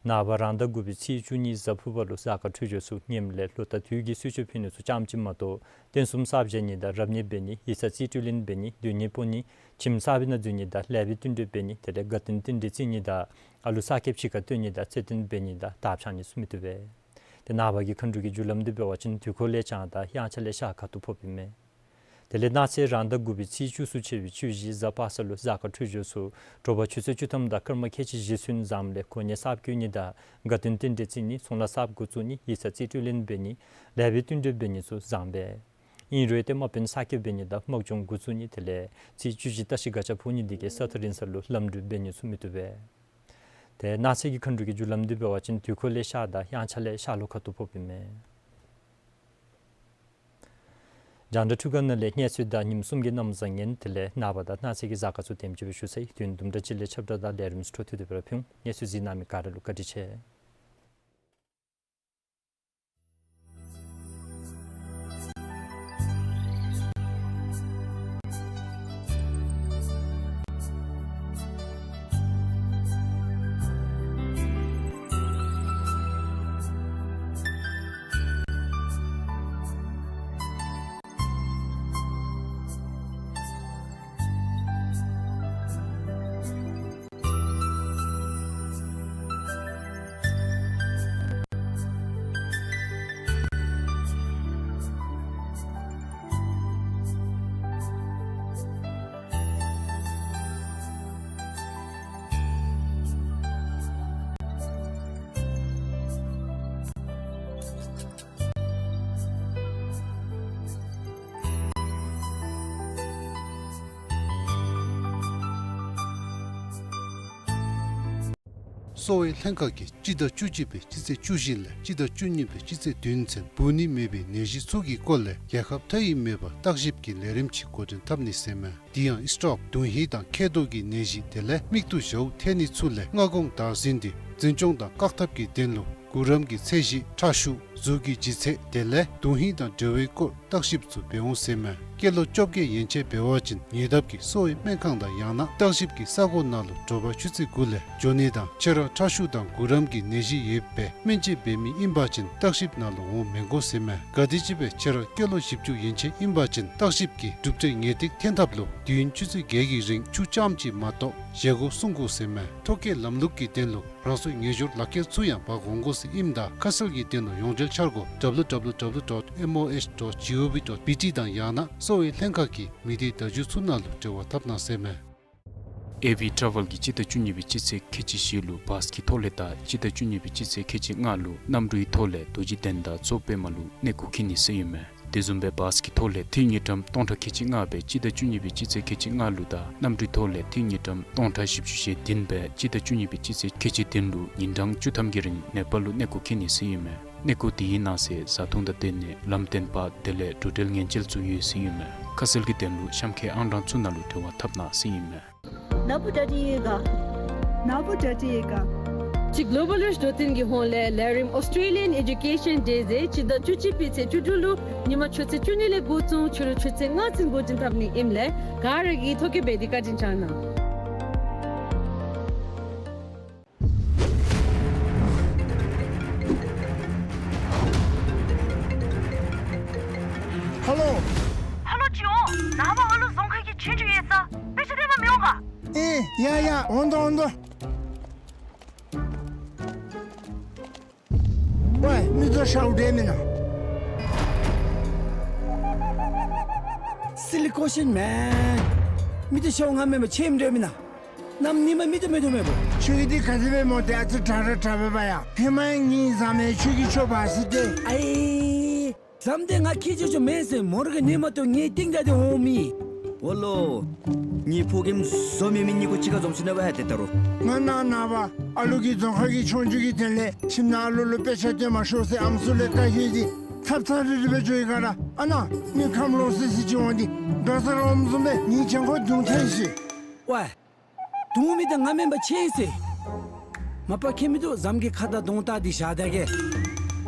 ནངས་པ་རང་ཟླ་དགུ་པའི་ཚེས་བཅུ་གཉིས་གཟའ་ཕུར་བ་ལུ་གཟའ་སྐར་འཕྲོད་སྦྱོར་ཚུ་ངནམ་ལས་ལོ་ཟླ་དུས་ཀྱི་གསོལ་མཆོད་ཕུལ་ནི་ཚུ་རྐྱངམ་ཅིག་མ་གཏོགས་རྟེན་གསུམ་གསར་བཞེངས་ནི་དང་རབ་གནས་འབད་ནི་ཡིག་ཚང་རྩིས་སྤྲོད་ལེན་འབད་ནི་སྡོད་གནས་སྤོ་ནི་ཁྱིམ་གསར་པའི་ནང་འཛུལ་ནི་དང་ལེགས་པའི་བསྟུན་གྲོས་འབད་ནི་དེ་ལས་དགའ་སྟོན་རྟེན་འབྲེལ་བརྩི་ནི་དང་ཨ་ལུ་གསར་སྐྱེས་ཕྱི་ཁར་བཏོན་ནི་དང་ཚེ་བརྟན་འབད་ནི་དང་དར་འཕྱང་ནི་ཚུ་མི་བཏུབ་པས། ཏེ་ནངས་པ་གི་མཁའ་འགྲོ་གི་རྒྱུ་ལམ་འདི་འབད་བ་ཅིན་དུས་འཁོར་ལས་བྱང་དང་དབྱངས་འཆར་ལས་ཤར་ཁ་ཐུག་ཕོགཔ་ཨིན་མས། དེ་ལས་གནངས་ཚེ་རང་ཟླ་དགུ་པའི་ཚེས་བཅུ་གསུམ་ཚེས་བཅུ་བཞི་གཟའ་པ་སངས་ལུ་གཟའ་སྐར་འཕྲོད་སྦྱོར་ཚུ་དྲོ་པ་ཆུ་ཚོད་བཅུ་ཐམ་དང་སྐར་མ་ཁལ་གཅིག་བཞི་ཚུན་ཙམ་ལས་གོ་གནས་གསརཔ་བསྐོ་ནི་དང་དགའ་སྟོན་རྟེན་འབྲེལ་བརྩི་ནི་ཚོང་ལཱ་གསརཔ་འགོ་བཙུགས་ནི་ཡིག་ཚང་རྩིས་སྤྲོད་ལེན་འབད་ནི་ལེགས་པའི་བསྟུན་གྲོས་འབད་ནི་ཚུ་བཟང་པས། ཨིན་རུང་ཏེ་དམག་དཔོན་གསར་སྐྱེས་འབད་ནི་དང་དམག་སྦྱོང་འགོ་བཙུགས་ནི་དེ་ལས་ཚེས་བཅུ་བཞི་ལྟ་བཤལ་སྒ་ཆས་ཕུ་ནི་འདི་གིས་ས་ཐག་རིང་ས་ལུ་ལམ་འགྲུལ་འབད་ནི་ཚུ་མི་བཏུབ་པས། ཏེ་གནངས་ཚེ་གི་མཁའ་འགྲོ་གི་རྒྱུ་ལམ་འདི་འབད་བ་ཅིན་དུས་འཁོར་ལས་ཤར་དང་དབྱངས་འཆར་ལས་ཤར་ལྷོ་ཁ་ཐུག་ཕོགཔ་ཨིན་མས། རྒྱང་བསྒྲགས་འཕྲུལ་ཁང་ནང་ལས་གནས་ཚུལ་དང་ཉིནམ་གསུམ་གྱི་གནམ་བཟང་ངན་དེ་ལས་ནངས་པ་དང་གནངས་ཚེ་གི་གཟའ་སྐར་ཚུ་དེམ་ཅིག་སྦེ་ཞུ་ཚར་ཡི། དུས་ཡུན་དུམ་གྲ་ཅིག་ལས་ཁྱབ་བསྒྲགས་དང་ལས་རིམ་ཚུ་འཕྲོ་མཐུད་དེ་སྦེ་ར་ཕུལ་འོང་། གནས་ཚུལ་གཟིགས་གནང་མི་ག་ར་ལུ་བཀའ་དྲིན་ཆེ། གསོ་བའི་ལྷན་ཁག་གིས་སྤྱི་ཟླ་བཅུ་གཅིག་པའི་སྤྱི་ཚེས་བཅུ་བཞི་ལས་སྤྱི་ཟླ་བཅུ་གཉིས་པའི་སྤྱི་ཚེས་བདུན་ཚུན་འབུ་ནད་མེད་པའི་ནད་གཞི་ཚུ་གི་སྐོར་ལས་རྒྱལ་ཁབ་མཐའ་དབུས་མེད་པར་བརྟག་ཞིབ་ཀྱི་ལས་རིམ་ཅིག་འགོ་འདྲེན་འཐབ་ནི་ཟེར་མས། དེ་ཡང་སི་ཊོག་དུང་ཧེ་དང་མཁལ་རྡོག་གི་ནད་གཞི་དེ་ལས་མིག་ཏོ་ཞཝ་ཐལ་ནི་ཚུ་ལས་སྔ་དགོང་བདག་འཛིན་འདི་འཛིན་སྐྱོང་དང་བཀག་ཐབས་ཀྱི་དོན་ལུ་གུ་རམ་གྱི་ཚད་གཞི་ཁྲག་ཤུགས་ མཛུབ་ཀྱི་ལྗིད་ཚད་དེ་ལས་དོན་ཧིང་དང་འབྲེལ་བའི་སྐོར་བརྟག་ཞིབ་ཚུ་འབད་འོང་ཟེར་མས། སྐྱེས་ལོ་བཅོ་བརྒྱད་ཡན་ཆད་འབད་བ་ཅིན་ཉེ་འདབས་ཀྱི་གསོ་བའི་སྨན་ཁང་དང་ཡང་ན་བརྟག་ཞིབ་ཀྱི་ས་གོ་ནང་ལུ་དྲོ་པ་ཆུ་ཚོད་དགུ་ལས་འགྱོ་ནི་དང་ཁྱེད་ར་ཁྲག་ཤུགས་དང་གུ་རམ་གྱི་ནད་གཞི་ཡོད་པའི་སྨན་དཔྱད་འབད་མི་ཨིན་པ་ཅིན་བརྟག་ཞིབ་ནང་ལུ་འོང་མི་དགོ་ཟེར་མས། ག་དེམ་ཅིག་སྦེ་ཁྱེད་ར་སྐྱེས་ལོ་བཞི་བཅུ་ཡན་ཆད་ཨིན་པ་ཅིན་བརྟག་ཞིབ་ཀྱི་གྲུབ་འབྲས་ངེས་ཏིག་འཐོན་ཐབས་ལུ་དུས་ཡུན་ཆུ་ཚོད་བརྒྱད་ཀྱི་རིང་ཆུ་རྐྱངམ་ཅིག་མ་གཏོགས་བཞེས་སྒོ་སྲུང་དགོ་ཟེར་མས། ཐོ་བཀོད་ལམ་ལུགས་ཀྱི་དོན་ལུ་རང་སོའི་ཉེ་སྦྱོར་ལག་ཁྱེར་ཚུ་ཡང་འབག་འོང་དགོ་ཟེར་ཨིནམ་ད་ཁ་གསལ་གྱི་དོན་ལུ་ཡོངས་འབྲེལ་འཆར་སྒོ་W W W dot M O H dot gov dot B T དང་ཡང་ན་གསོ་བའི་ལྷན་ཁག་གི་མི་སྡེ་བརྡ་བརྒྱུད་ཚུ་ནང་ལུ་འབྲེལ་བ་འཐབ་གནང་ཟེར་མས། ཨེ་ཝི་ཊ་རེ་ཝེལ་གྱིས་སྤྱི་ཟླ་བཅུ་གཉིས་པའི་སྤྱི་ཚེས་ཁལ་གཅིག་བཞི་ལུ་བཱས་ཀྱི་ཐོག་ལས་དང་སྤྱི་ཟླ་བཅུ་གཉིས་པའི་སྤྱི་ཚེས་ཁལ་གཅིག་ལྔ་ལུ་གནམ་གྲུའི་ཐོག་ལས་རྡོ་རྗེ་གདན་དང་མཚོ་པདྨ་ལུ་གནས་སྐོར་འཁྱིད་ནི་ཟེར་ཨིན་མས། དེ་བཟུམ་སྦེ་བཱས་ཀྱི་ཐོག་ལས་ཏི་རུ་དངུལ་ཀྲམ་སྟོང་ཕྲག་ཁལ་གཅིག་ལྔ་སྦེ་སྤྱི་ཟླ་བཅུ་གཉིས་པའི་སྤྱི་ཚེས་ཁལ་གཅིག་ལྔ་ལུ་དང་གནམ་གྲུའི་ཐོག་ལས་ཏི་རུ་དངུལ་ཀྲམ་སྟོང་ཕྲག་བཞི་བཅུ་ཞེ་བདུན་སྦེ་སྤྱི་ཟླ་བཅུ་གཉིས་པའི་སྤྱི་ཚེས་ཁལ་གཅིག་བདུན་ལུ་ཉིན་གྲངས་བཅུ་ཐམ་གྱི་རིང་ནེ་པཱལ་ལུ་གནས་སྐོར་འཁྱིད་ནི་ཟེར་ཨིན་མས། གནས་སྐོར་དེའི་ནང་གསེས་བཟའ་འཐུང་དང་སྡོད་གནས་ལམ་སྟོན་པ་དེ་ལས་འགྲོ་འགྲུལ་ཉེན་བཅོལ་ཚུ་ཡོད་ཟེར་ཨིན་མས། ཁ་གསལ་གྱི་དོན་ལུ་གཤམ་འཁོད་ཨང་གྲངས་ཚུ་ནང་ལུ་འབྲེལ་བ་འཐབ་གནང་ཟེར་ཨིན་མས། ན་བུ་གྲ་སྒྲིག་ཡོད་ག། ན་བུ་གྲ་སྒྲིག་ཡོད་ག། ཅིག་གོ་ལོ་བཱལ་རིཆ་འགྲོ་སྟོན་གྱི་ཧོངས་ལས་ལས་རིམ་Australian Education Day ཟེར་སྤྱི་ཟླ་བཅུ་གཅིག་པའི་ཚེས་བཅུ་དྲུག་ལུ་ཉིན་མ་ཆུ་ཚོད་བཅུ་གཉིས་ལས་འགོ་བཙུགས་ཕྱི་རུ་ཆུ་ཚོད་ལྔ་ཚུན་འགོ་འདྲེན་འཐབ་ནི་ཨིནམ་ལས་ག་ར་གིས་ཐོ་བཀོད་འབད་དེ་བཀའ་དྲིན་བསྐྱང་གནང་། ཧ་ལོ། ཧ་ལོ་ཅིག་འོང་། ནངས་པ་ཨ་ལུ་རྫོང་ཁ་གི་ཆོས་རྒྱུགས་ཡོད་ས། དཔེ་ཆ་སྟོན་པར་མི་འོང་ག། ཨེ་ཡ་ཡ་འོང་དོ་འོང་དོ། ཝའེ་མི་ཚུ་ཤཝ་འདྲ་མེན་ན། Silly question man. མི་ཚུ་ཤཝ་ང་མེན་པར་ཆེམ་འདྲ་མེན་ན། གནམ་ཉིནམ་མི་ཚུ་མེད་དོ་མེད་པོ། ཁྱོད་ཀྱིས་འདི་ག་དེ་སྦེ་སྨོ། ཏེ་ཨ་ཙི་དྲག་ར་དྲག་པས་པ་ཡ། ཧེ་མ་ཡང་ངེའི་བཟའ་མི་ཁྱོད་ཀྱིས་ཁྱོད་འབག་ཟེར་ཏེ། ཨའི་བཟའ་མི་འདི་ང་ཁྱེད་ཅོག་ཅོག་མེན་ཟེར་མོ་ར་གི་ནི་མ་གཏོགས་ངེའི་རྟིང་བདའ་སྟེ་འོང་མི། ཝ་ལོ། ངེའི་ཕོ་རྒནམ་བཟོ་མེད་མི་གཉིས་ཀོ་གཅིག་ཁར་འཛོམས་ཞིན་ན་ཝའི་ཧ་ཏེ་ད་རུང་ང་ནཱ་ནངས་པ་ཨ་ལུ་གི་རྫོང་ཁ་གི་ཆོས་རྒྱུགས་ཀྱི་དོན་ལས་ཁྱིམ་ནང་ཨ་ལུ་ལུ་དཔེ་ཆ་སྟོན་མ་ཤོག་ཟེར་ཨམ་སྲུ་ལས་བཀའ་ཡོད་དེ་ཚབ་ཚབ་རིལ་རི་སྦེ་འགྱོ་ཡི་ག་ར། ཨ་ནཱ་དངུལ་ཁམས་ལོག་སི་སི་ཅིག་འོང་སྟེ་འབད་སར་འོངམ་བཟུམ་སྦེ་ངེའི་གྱང་ཁར་རྡུང་ཐལ་ཤིག། ཝའི། རྡུང་མི་འདི་ང་མེན་པར་ཆེ་ཟེར། མ་པ་ཁྱད་མིན་འདུག། བཟའ་མི་གི་ཁ་དང་གདོང་བལྟ་སྟེ་བཞག་ད་གེ།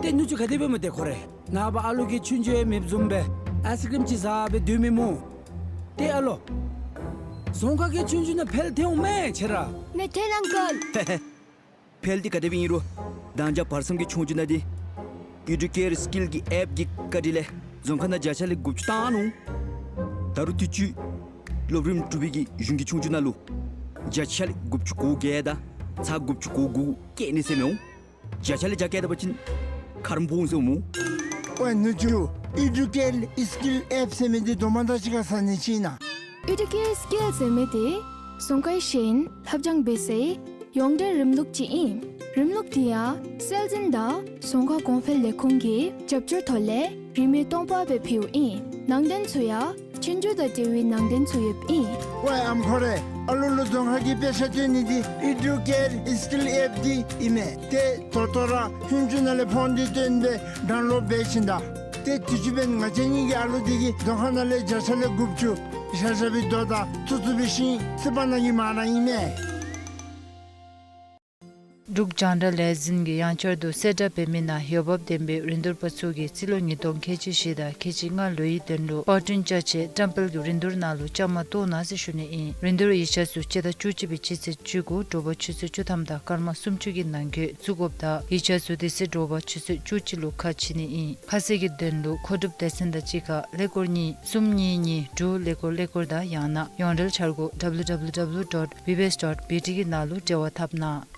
ཏེ་ནུ་གཅུང་ག་དེ་སྦེ་སྨོ་ཏེ་ཁོ་རེ། ནངས་པ་ཨ་ལུ་གི་ཆོས་རྒྱུགས་ཡང་མེདཔ་བཟུམ་སྦེ་ཨའིསི་ཀྲིམ་ཅིག་བཟའ་སྦེ་སྡོད་མི་སྨོ། ཏེ་ཨ་ལོ། རྫོང་ཁ་གི་ཆོས་རྒྱུགས་ནང་ཕེལ་ཐལ་འོང་མས་ཁྱེད་ར། མེད་ཐལ་ཨང་ཀལ། ཧེ་ཧེ། ཕེལ་འདི་ག་དེ་སྦེ་ཨིན་རུང་མདང་ཞག་བར་མཚམས་ཀྱི་ཆོས་རྒྱུགས་ནང་འདི་ཨི་ཌུ་ཀེར་སི་ཀིལ་གྱི་ཨེཔ་གི་བཀའ་དྲིན་ལས་རྫོང་ཁ་ནང་བརྒྱ་ཆ་ལས་དགུ་བཅུ་བཏང་ནུག། ད་རུང་དུས་ཅི་སློབ་རིམ་དྲུག་པའི་གི་གཞུང་གི་ཆོས་རྒྱུགས་ནང་ལུ་བརྒྱ་ཆ་ལས་དགུ་བཅུ་གོ་བརྒྱད་དང་ཚག་དགུ་བཅུ་གོ་དགུ་བཀལ་ནི་ཟེར་མི་འོང་། བརྒྱ་ཆ་ལས་བརྒྱ་བཀལ་ད་པ་ཅིན་ཁ་རམ་སྦོམ་ཟེར་འོང་སྨོ། ཝའི་ནུ་གཅུང་ཨི་ཌུ་ཀེར་སི་ཀིལ་ཨེཔ་ཟེར་མི་འདི་དོ་མ་དང་གཅིག་ཁར་ས་ནི་ཅིག་ཨིན་ན། ཨི་ཌུ་ཀེར་སི་ཀིལ་ཟེར་མི་འདི་རྫོང་ཁའི་ཤེས་ཡོན་ལྷབ་སྦྱང་འབད་སའི་ཡོངས་འབྲེལ་རིམ་ལུགས་ཅིག་ཨིན། རིམ་ལུགས་འདི་ཡང་སྲོལ་འཛིན་དང་རྫོང་ཁ་གོང་འཕེལ་ལས་ཁུངས་ཀྱི་རྒྱབ་སྐྱོར་ཐོག་ལས་རིན་མེད་སྟོང་པ་སྦེ་ཕུལཝ་ཨིན། ནང་དོན་ཚུ་ཡང་ཆོས་རྒྱུགས་དང་འབྲེལ་བའི་ནང་དོན་ཚུ་ཡོདཔ་ཨིན། ཝའི་ཨམ་ཁོ་རེ། ཨ་ལུ་ལུ་རྫོང་ཁ་གི་དཔེ་ཆ་སྟོན་ནི་འདི་ཨི་ཌུ་ཀེར་སི་ཀིལ་ཨེཔ་འདི་ཨིན་མས། ཏེ་ད་ལྟོ་ར་ཧུན་ཅུ་ནང་ལས་ཕོན་འདི་བཏོན་སྦེ་ཌའུན་ལོཌ་འབད་ཞིན་ད། ཏེ་དུས་ཅི་འབདན་ང་བཅས་གཉིས་ཀྱི་ཨ་ལུ་འདི་གིས་རྫོང་ཁ་ནང་ལས་བརྒྱ་ཆ་ལས་དགུ་བཅུ་ཤ་ཤ་བའི་རྡོ་དང་ཐུག་ཐུག་པའི་ཤིང་ཚིག་པ་ནང་གི་མ་ར་ཨིན་མས། འབྲུག་རྒྱང་བསྒྲགས་ལས་འཛིན་གྱིས་ཡང་བསྐྱར་དུ་གསལ་བསྒྲགས་འབད་མི་ནང་འོས་འབབ་ལྡན་པའི་རིན་བསྡུར་པ་ཚུ་གིས་རྩིས་ལོ་ཉིས་སྟོང་ཁལ་གཅིག་བཞི་དང་ཁལ་གཅིག་ལྔ་ལོའི་དོན་ལུ་པར་སྐྲུན་ཅ་ཆས་བཀྲམ་སྤེལ་གྱི་རིན་བསྡུར་ནང་ལུ་བཅའ་མར་གཏོགས་གནང་ཟེར་ཞུ་ནི་ཨིན། རིན་བསྡུར་ཡིག་ཆ་ཚུ་སྤྱི་ཟླ་བཅུ་གཅིག་པའི་སྤྱི་ཚེས་བཅུ་དགུ་དྲོ་པ་ཆུ་ཚོད་བཅུ་ཐམ་དང་སྐར་མ་སུམ་ཅུ་གི་ནང་འཁོད་བཙུགས་དགོཔ་དང་ཡིག་ཆ་ཚུ་དེ་ཚེ་དྲོ་པ་ཆུ་ཚོད་བཅུ་གཅིག་ལུ་ཁ་ཕྱེ་ནི་ཨིན། ཁ་གསལ་གྱི་དོན་ལུ་མཁོ་སྒྲུབ་སྡེ་ཚན་དང་གཅིག་ཁར་ཀླད་ཀོར་གཉིས་གསུམ་གཉིས་གཉིས་དྲུག་ཀླད་ཀོར་ཀླད་ཀོར་དང་ཡང་ན་ཡོངས་འབྲེལ་འཆར་སྒོ་W W W dot B B S dot B T གི་ནང་ལུ་འབྲེལ་བ་འཐབ་གནང་།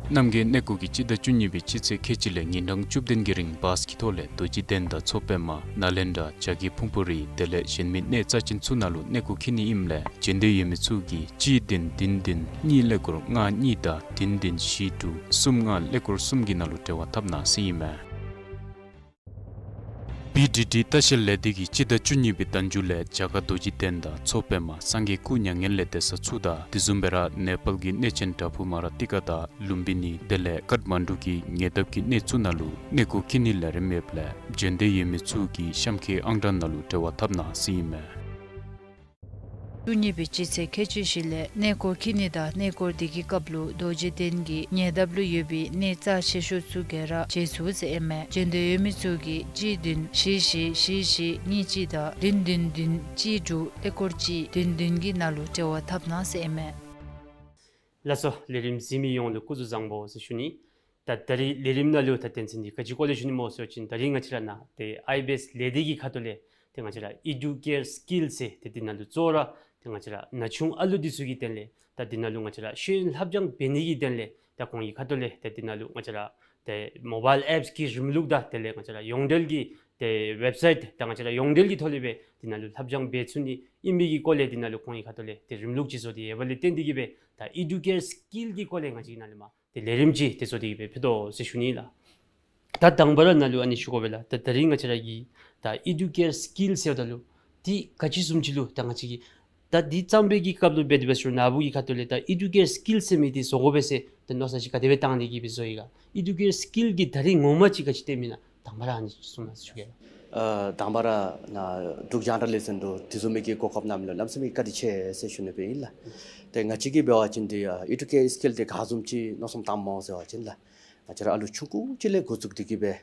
རྣམ་རྒྱལ་གནས་སྐོར་གྱིས་སྤྱི་ཟླ་བཅུ་གཉིས་པའི་སྤྱི་ཚེས་ཁལ་གཅིག་ལས་ཉིན་གྲངས་བཅུ་བདུན་གྱི་རིང་བཱས་ཀྱི་ཐོག་ལས་རྡོ་རྗེ་གདན་དང་མཚོ་པདྨ་ནཱ་ལེནྡྲ་བྱ་རྒོད་ཕུང་པོ་རི་དེ་ལས་གཞན་མི་གནས་རྩ་ཅན་ཚུ་ནང་ལུ་གནས་སྐོར་འཁྱིད་ནི་ཨིནམ་ལས་འབྱོན་འདོད་ཡོད་མི་ཚུ་གིས་གཅིག་བདུན་བདུན་བདུན་གཉིས་ཀླད་ཀོར་ལྔ་གཉིས་དང་བདུན་བདུན་བཞི་དྲུག་གསུམ་ལྔ་ཀླད་ཀོར་གསུམ་གྱི་ནང་ལུ་འབྲེལ་བ་འཐབ་གནང་ཟེར་ཨིན་མས། བི་ཌི་ཌི་ལྟ་བཤལ་ལས་སྡེ་གིས་སྤྱི་ཟླ་བཅུ་གཉིས་པའི་ཟླ་མཇུག་ལས་རྒྱ་གར་རྡོ་རྗེ་གདན་དང་མཚོ་པདྨ་སངས་རྒྱས་སྐུ་མྱ་ངན་ལས་འདས་ས་ཚུ་དང་དེ་བཟུམ་སྦེ་ར་ནེ་པཱལ་གྱི་གནས་ཆེན་བྲག་ཕུག་མ་ར་ཏི་ཀ་དང་ལུམ་བི་ནི་དེ་ལས་ཀཊ་མན་ཌུ་གི་ཉེ་འདབས་ཀྱི་གནས་ཚུ་ནང་ལུ་གནས་སྐོར་འཁྱིད་ནིའི་ལས་རིམ་ཡོདཔ་ལས་འབྱོན་འདོད་ཡོད་མི་ཚུ་གིས་གཤམ་འཁོད་ཨང་གྲངས་ནང་ལུ་འབྲེལ་བ་འཐབ་གནང་ཟེར་ཨིན་མས། བཅུ་གཉིས་པའི་སྤྱི་ཚེས་ཁལ་གཅིག་བཞི་ལས་གནས་སྐོར་འཁྱིད་ནི་དང་གནས་སྐོར་དེ་གི་སྐབས་ལུ་རྡོ་རྗེ་གདན་གྱི་ཉེ་འདབས་ལུ་ཡོད་པའི་གནས་རྩ་ཆེ་ཤོས་ཚུ་ག་ར་མཇལ་ཚུགས་ཟེར་ཨིན་མས། འབྱོན་འདོད་ཡོད་མི་ཚུ་གིས་གཅིག་བདུན་བཞི་བཞི་བཞི་བཞི་གཉིས་གཅིག་དང་བདུན་བདུན་བདུན་གཅིག་དྲུག་ཨེ་སྐོར་གཅིག་བདུན་བདུན་གྱི་ནང་ལུ་འབྲེལ་བ་འཐབ་གནང་ཟེར་ཨིན་མས། ལགས་སོ། ལས་རིམ་གཟིགས་མི་ཡོངས་ལུ་སྐུ་གཟུགས་བཟང་པོ་ཟེར་ཞུ་ནི། ད་ད་རིས་ལས་རིམ་ནང་ལུ་ད་དོན་ཚན་འདི་ག་ཅི་སྐོར་ལས་ཞུ་ནི་སྨོ་ཟེར་བ་ཅིན་ད་རིས་ང་བཅས་ར་ནཱ་ཏེ་ཨའི་བི་ཨེསི་ལས་སྡེ་གི་ཁ་ཐུག་ལས་ཏེ་ང་བཅས་ར་ཨི་ཌུ་ཀེར་སི་ཀིལ་ཟེར་ཏེ་འདི་ནང་ལུ་གཙོ་བོ་ར་ཏེ་ང་བཅས་ར་ན་ཆུང་ཨ་ལུ་འདི་ཚུ་གི་དོན་ལས་ད་འདི་ནང་ལུ་ང་བཅས་ར་ཤེས་ཡོན་ལྷབ་སྦྱང་འབད་ནི་གི་དོན་ལས་ད་ཁོང་གི་ཁ་ཐུག་ལས་ད་འདི་ནང་ལུ་ང་བཅས་ར་ཏེ་མོ་བཱའིལ་ཨེཔསི་གི་རིམ་ལུགས་དང་དེ་ལས་ང་བཅས་ར་ཡོངས་འབྲེལ་གྱི་ཏེ་ཝེབ་སའིཊ་དང་ང་བཅས་ར་ཡོངས་འབྲེལ་གྱི་ཐོག་ལས་སྦེ་འདི་ནང་ལུ་ལྷབ་སྦྱང་འབད་ཚུགས་ནི་ཨིན་པའི་གི་སྐོར་ལས་འདི་ནང་ལུ་ཁོང་གི་ཁ་ཐུག་ལས་ཏེ་རིམ་ལུགས་ཅིག་བཟོ་སྟེ་ཡོདཔ་ལས་བརྟེན་ཏེ་གིས་སྦེ་ད་ཨི་ཌུ་ཀེར་སི་ཀིལ་གྱི་སྐོར་ལས་ང་བཅས་ཀྱི་ནང་ལས་མར་ཏེ་ལས་རིམ་ཅིག་ཏེ་བཟོ་སྟེ་གིས་སྦེ་ཕུལ་དོ་ཟེར་ཞུ་ནི་ལགས། ད་དང་པ་ར་ནཱ་ལུ་ཨ་ནི་ཞུ་དགོ་པས་ལགས། ད་ད་རིས་ང་བཅས་ར་གི་ད་ཨི་ཌུ་ཀེར་སི་ཀིལ་ཟེརཝ་ད་ལུ་འདི་ག་ཅི་བཟུམ་ཅིག་ལུ་ད་ང་བཅས་ཀྱི་ད་འདི་བརྩམ་པའི་གི་སྐབས་ལུ་འབད་དེ་འབད་ཞུ་ན་ནཱ་བུ་གི་ཁ་ཐུག་ལས་ད་ཨི་ཌུ་ཀེར་སི་ཀིལ་ཟེར་མི་འདི་བཟོ་དགོ་པས་ཟེར་ད་མནོ་བསམ་ཅིག་ག་དེ་སྦེ་བཏང་སྟེ་གིས་སྦེ་བཟོ་ཡི་ག། ཨི་ཌུ་ཀེར་སི་ཀིལ་གྱི་ད་རིས་ངོ་མ་ཅིག་ག་ཅི་སྟོནམ་ཨིན་ན་དང་པ་ར་ཨ་ནི་གསུངས་གནང་ཟེར་ཞུ་གེ་ལགས། ཨ་དང་པ་ར་ནཱ་འབྲུག་རྒྱང་བསྒྲགས་ལས་འཛིན་དུ་དེ་བཟུམ་མའི་གི་གོ་སྐབས་གནངམ་ལུ་གནམ་མེད་ས་མེད་བཀའ་དྲིན་ཆེ་ཟེར་ཞུ་ནི་སྦེ་ཨིན་ལགས། ཏེ་ང་བཅས་ཀྱིས་འབད་བ་ཅིན་འདི་ཨ་ཨི་ཌུ་ཀེར་སི་ཀིལ་འདི་ག་བཟུམ་ཅིག་མནོ་བསམ་བཏངམ་སྨོ་ཟེར་བ་ཅིན་ལགས། ང་བཅས་ར་ཨ་ལུ་ཆུང་ཀུ་ཅིག་ལས་འགོ་བཙུགས་ཏེ་གིས་སྦེ་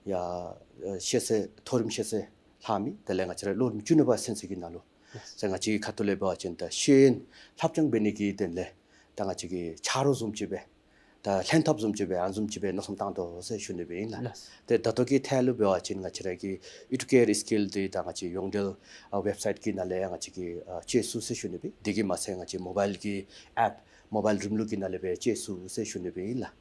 ཡར་ཨ་ཤེས་ཚད་མཐོ་རིམ་ཤེས་ཚད་ལྷག་མི་དེ་ལས་ང་བཅས་ར་ལོ་རིམ་བཅུ་གཉིས་པ་ཚུན་ཚོད་ཀྱི་ནང་ལུ་ཟེར་ང་བཅས་ཀྱི་ཁ་ཐུག་ལས་འབད་བ་ཅིན་ད་ཤེས་ཡོན་ལྷབ་སྦྱང་འབད་ནི་གི་དོན་ལས་ད་ང་བཅས་ཀྱི་ཆ་རོགས་བཟུམ་ཅིག་སྦེ་ད་ལྷན་ཐབས་བཟུམ་ཅིག་སྦེ་ཨ་ནི་བཟུམ་ཅིག་སྦེ་མནོ་བསམ་བཏང་དོ་ཟེར་ཞུ་ནི་སྦེ་ཨིན་ལགས། ལགས། ཏེ་ད་ལྟོ་གི་ཐད་ལུ་འབད་བ་ཅིན་ང་བཅས་ར་གི་ཨི་ཌུ་ཀེར་སི་ཀིལ་འདི་ད་ང་བཅས་ཡོངས་འབྲེལ་ཨ་ཝེབ་སའིཊ་གི་ནང་ལས་ཡང་ང་བཅས་ཀྱིས་ཨ་སྤྱོད་ཚུགས་ཟེར་ཞུ་ནི་སྦེ། དེ་གིས་མ་ཚད་ང་བཅས་མོ་བཱའིལ་གྱི་ཨེཔ་མོ་བཱའིལ་རིམ་ལུགས་ཀྱི་ནང་ལས་སྦེ་སྤྱོད་ཚུགས་ཟེར་ཞུ་ནི་སྦེ་ཨིན་ལགས།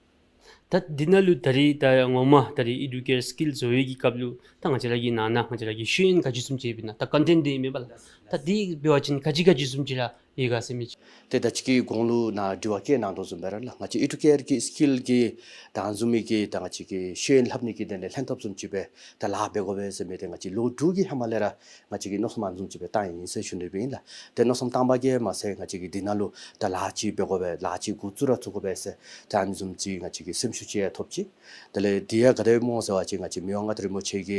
ད་འདི་ནང་ལུ་ད་རིས་ད་ངོ་མ་ད་རིས་ཨི་ཌུ་ཀེར་སི་ཀིལ་བཟོ་བའི་གི་སྐབས་ལུ་ད་ང་བཅས་ར་གི་ནང་ན་ང་བཅས་ར་གི་ཤེས་ཡོན་ག་ཅི་བཟུམ་ཅིག་ཡོདཔ་ཨིན་ན། ད་ཀོན་ཊེནཊ་འདི་ཨིན་མས་པ་ལགས། ད་འདི་འབད་བ་ཅིན་ག་ཅི་ག་ཅི་བཟུམ་ཅིག་ར་ཡོད་ག་ཟེར་མི་ཅིག། ཏེ་ད་ཅི་གི་གོང་ལུ་ནཱ་དྲི་བ་བཀོད་གནང་དོ་བཟུམ་སྦེ་ར་ལགས། ང་བཅས་ཨི་ཌུ་ཀེར་གྱི་སི་ཀིལ་གྱི་ད་ཨ་ནི་བཟུམ་མའི་གི་ད་ང་བཅས་ཀྱི་ཤེས་ཡོན་ལྷབ་ནི་གི་དོན་ལས་ལྷན་ཐབས་བཟུམ་ཅིག་སྦེ་ད་ལཱ་འབད་དགོ་པས་ཟེར་མི་འདི་ང་བཅས་ལོ་དྲུག་གི་ཧེ་མ་ལས་ར་ང་བཅས་ཀྱིས་མནོ་བསམ་ཨ་ནི་བཟུམ་ཅིག་སྦེ་བཏང་ཡི་ཟེར་ཞུ་ནི་སྦེ་ཨིན་ལགས། ཏེ་མནོ་བསམ་བཏང་པ་གིས་མ་ཚད་ང་བཅས་ཀྱིས་འདི་ནང་ལུ་ད་ལཱ་ཅིག་འབད་དགོ་པས་ལཱ་ཅིག་འགོ་བཙུགས་ར་བཙུགས་དགོ་པས་ཟེར་ད་ཨ་ནི་བཟུམ་ཅིག་ང་བཅས་ཀྱིས་སེམས་ཤུགས་ཅིག་ཡང་ཐོབ་ཅི། དེ་ལས་འདི་ཡང་ག་དེ་སྦེ་སྨོ་ཟེར་བ་ཅིན་ང་བཅས་མི་དབང་མངའ་བདག་རིན་པོ་ཆེ་གི་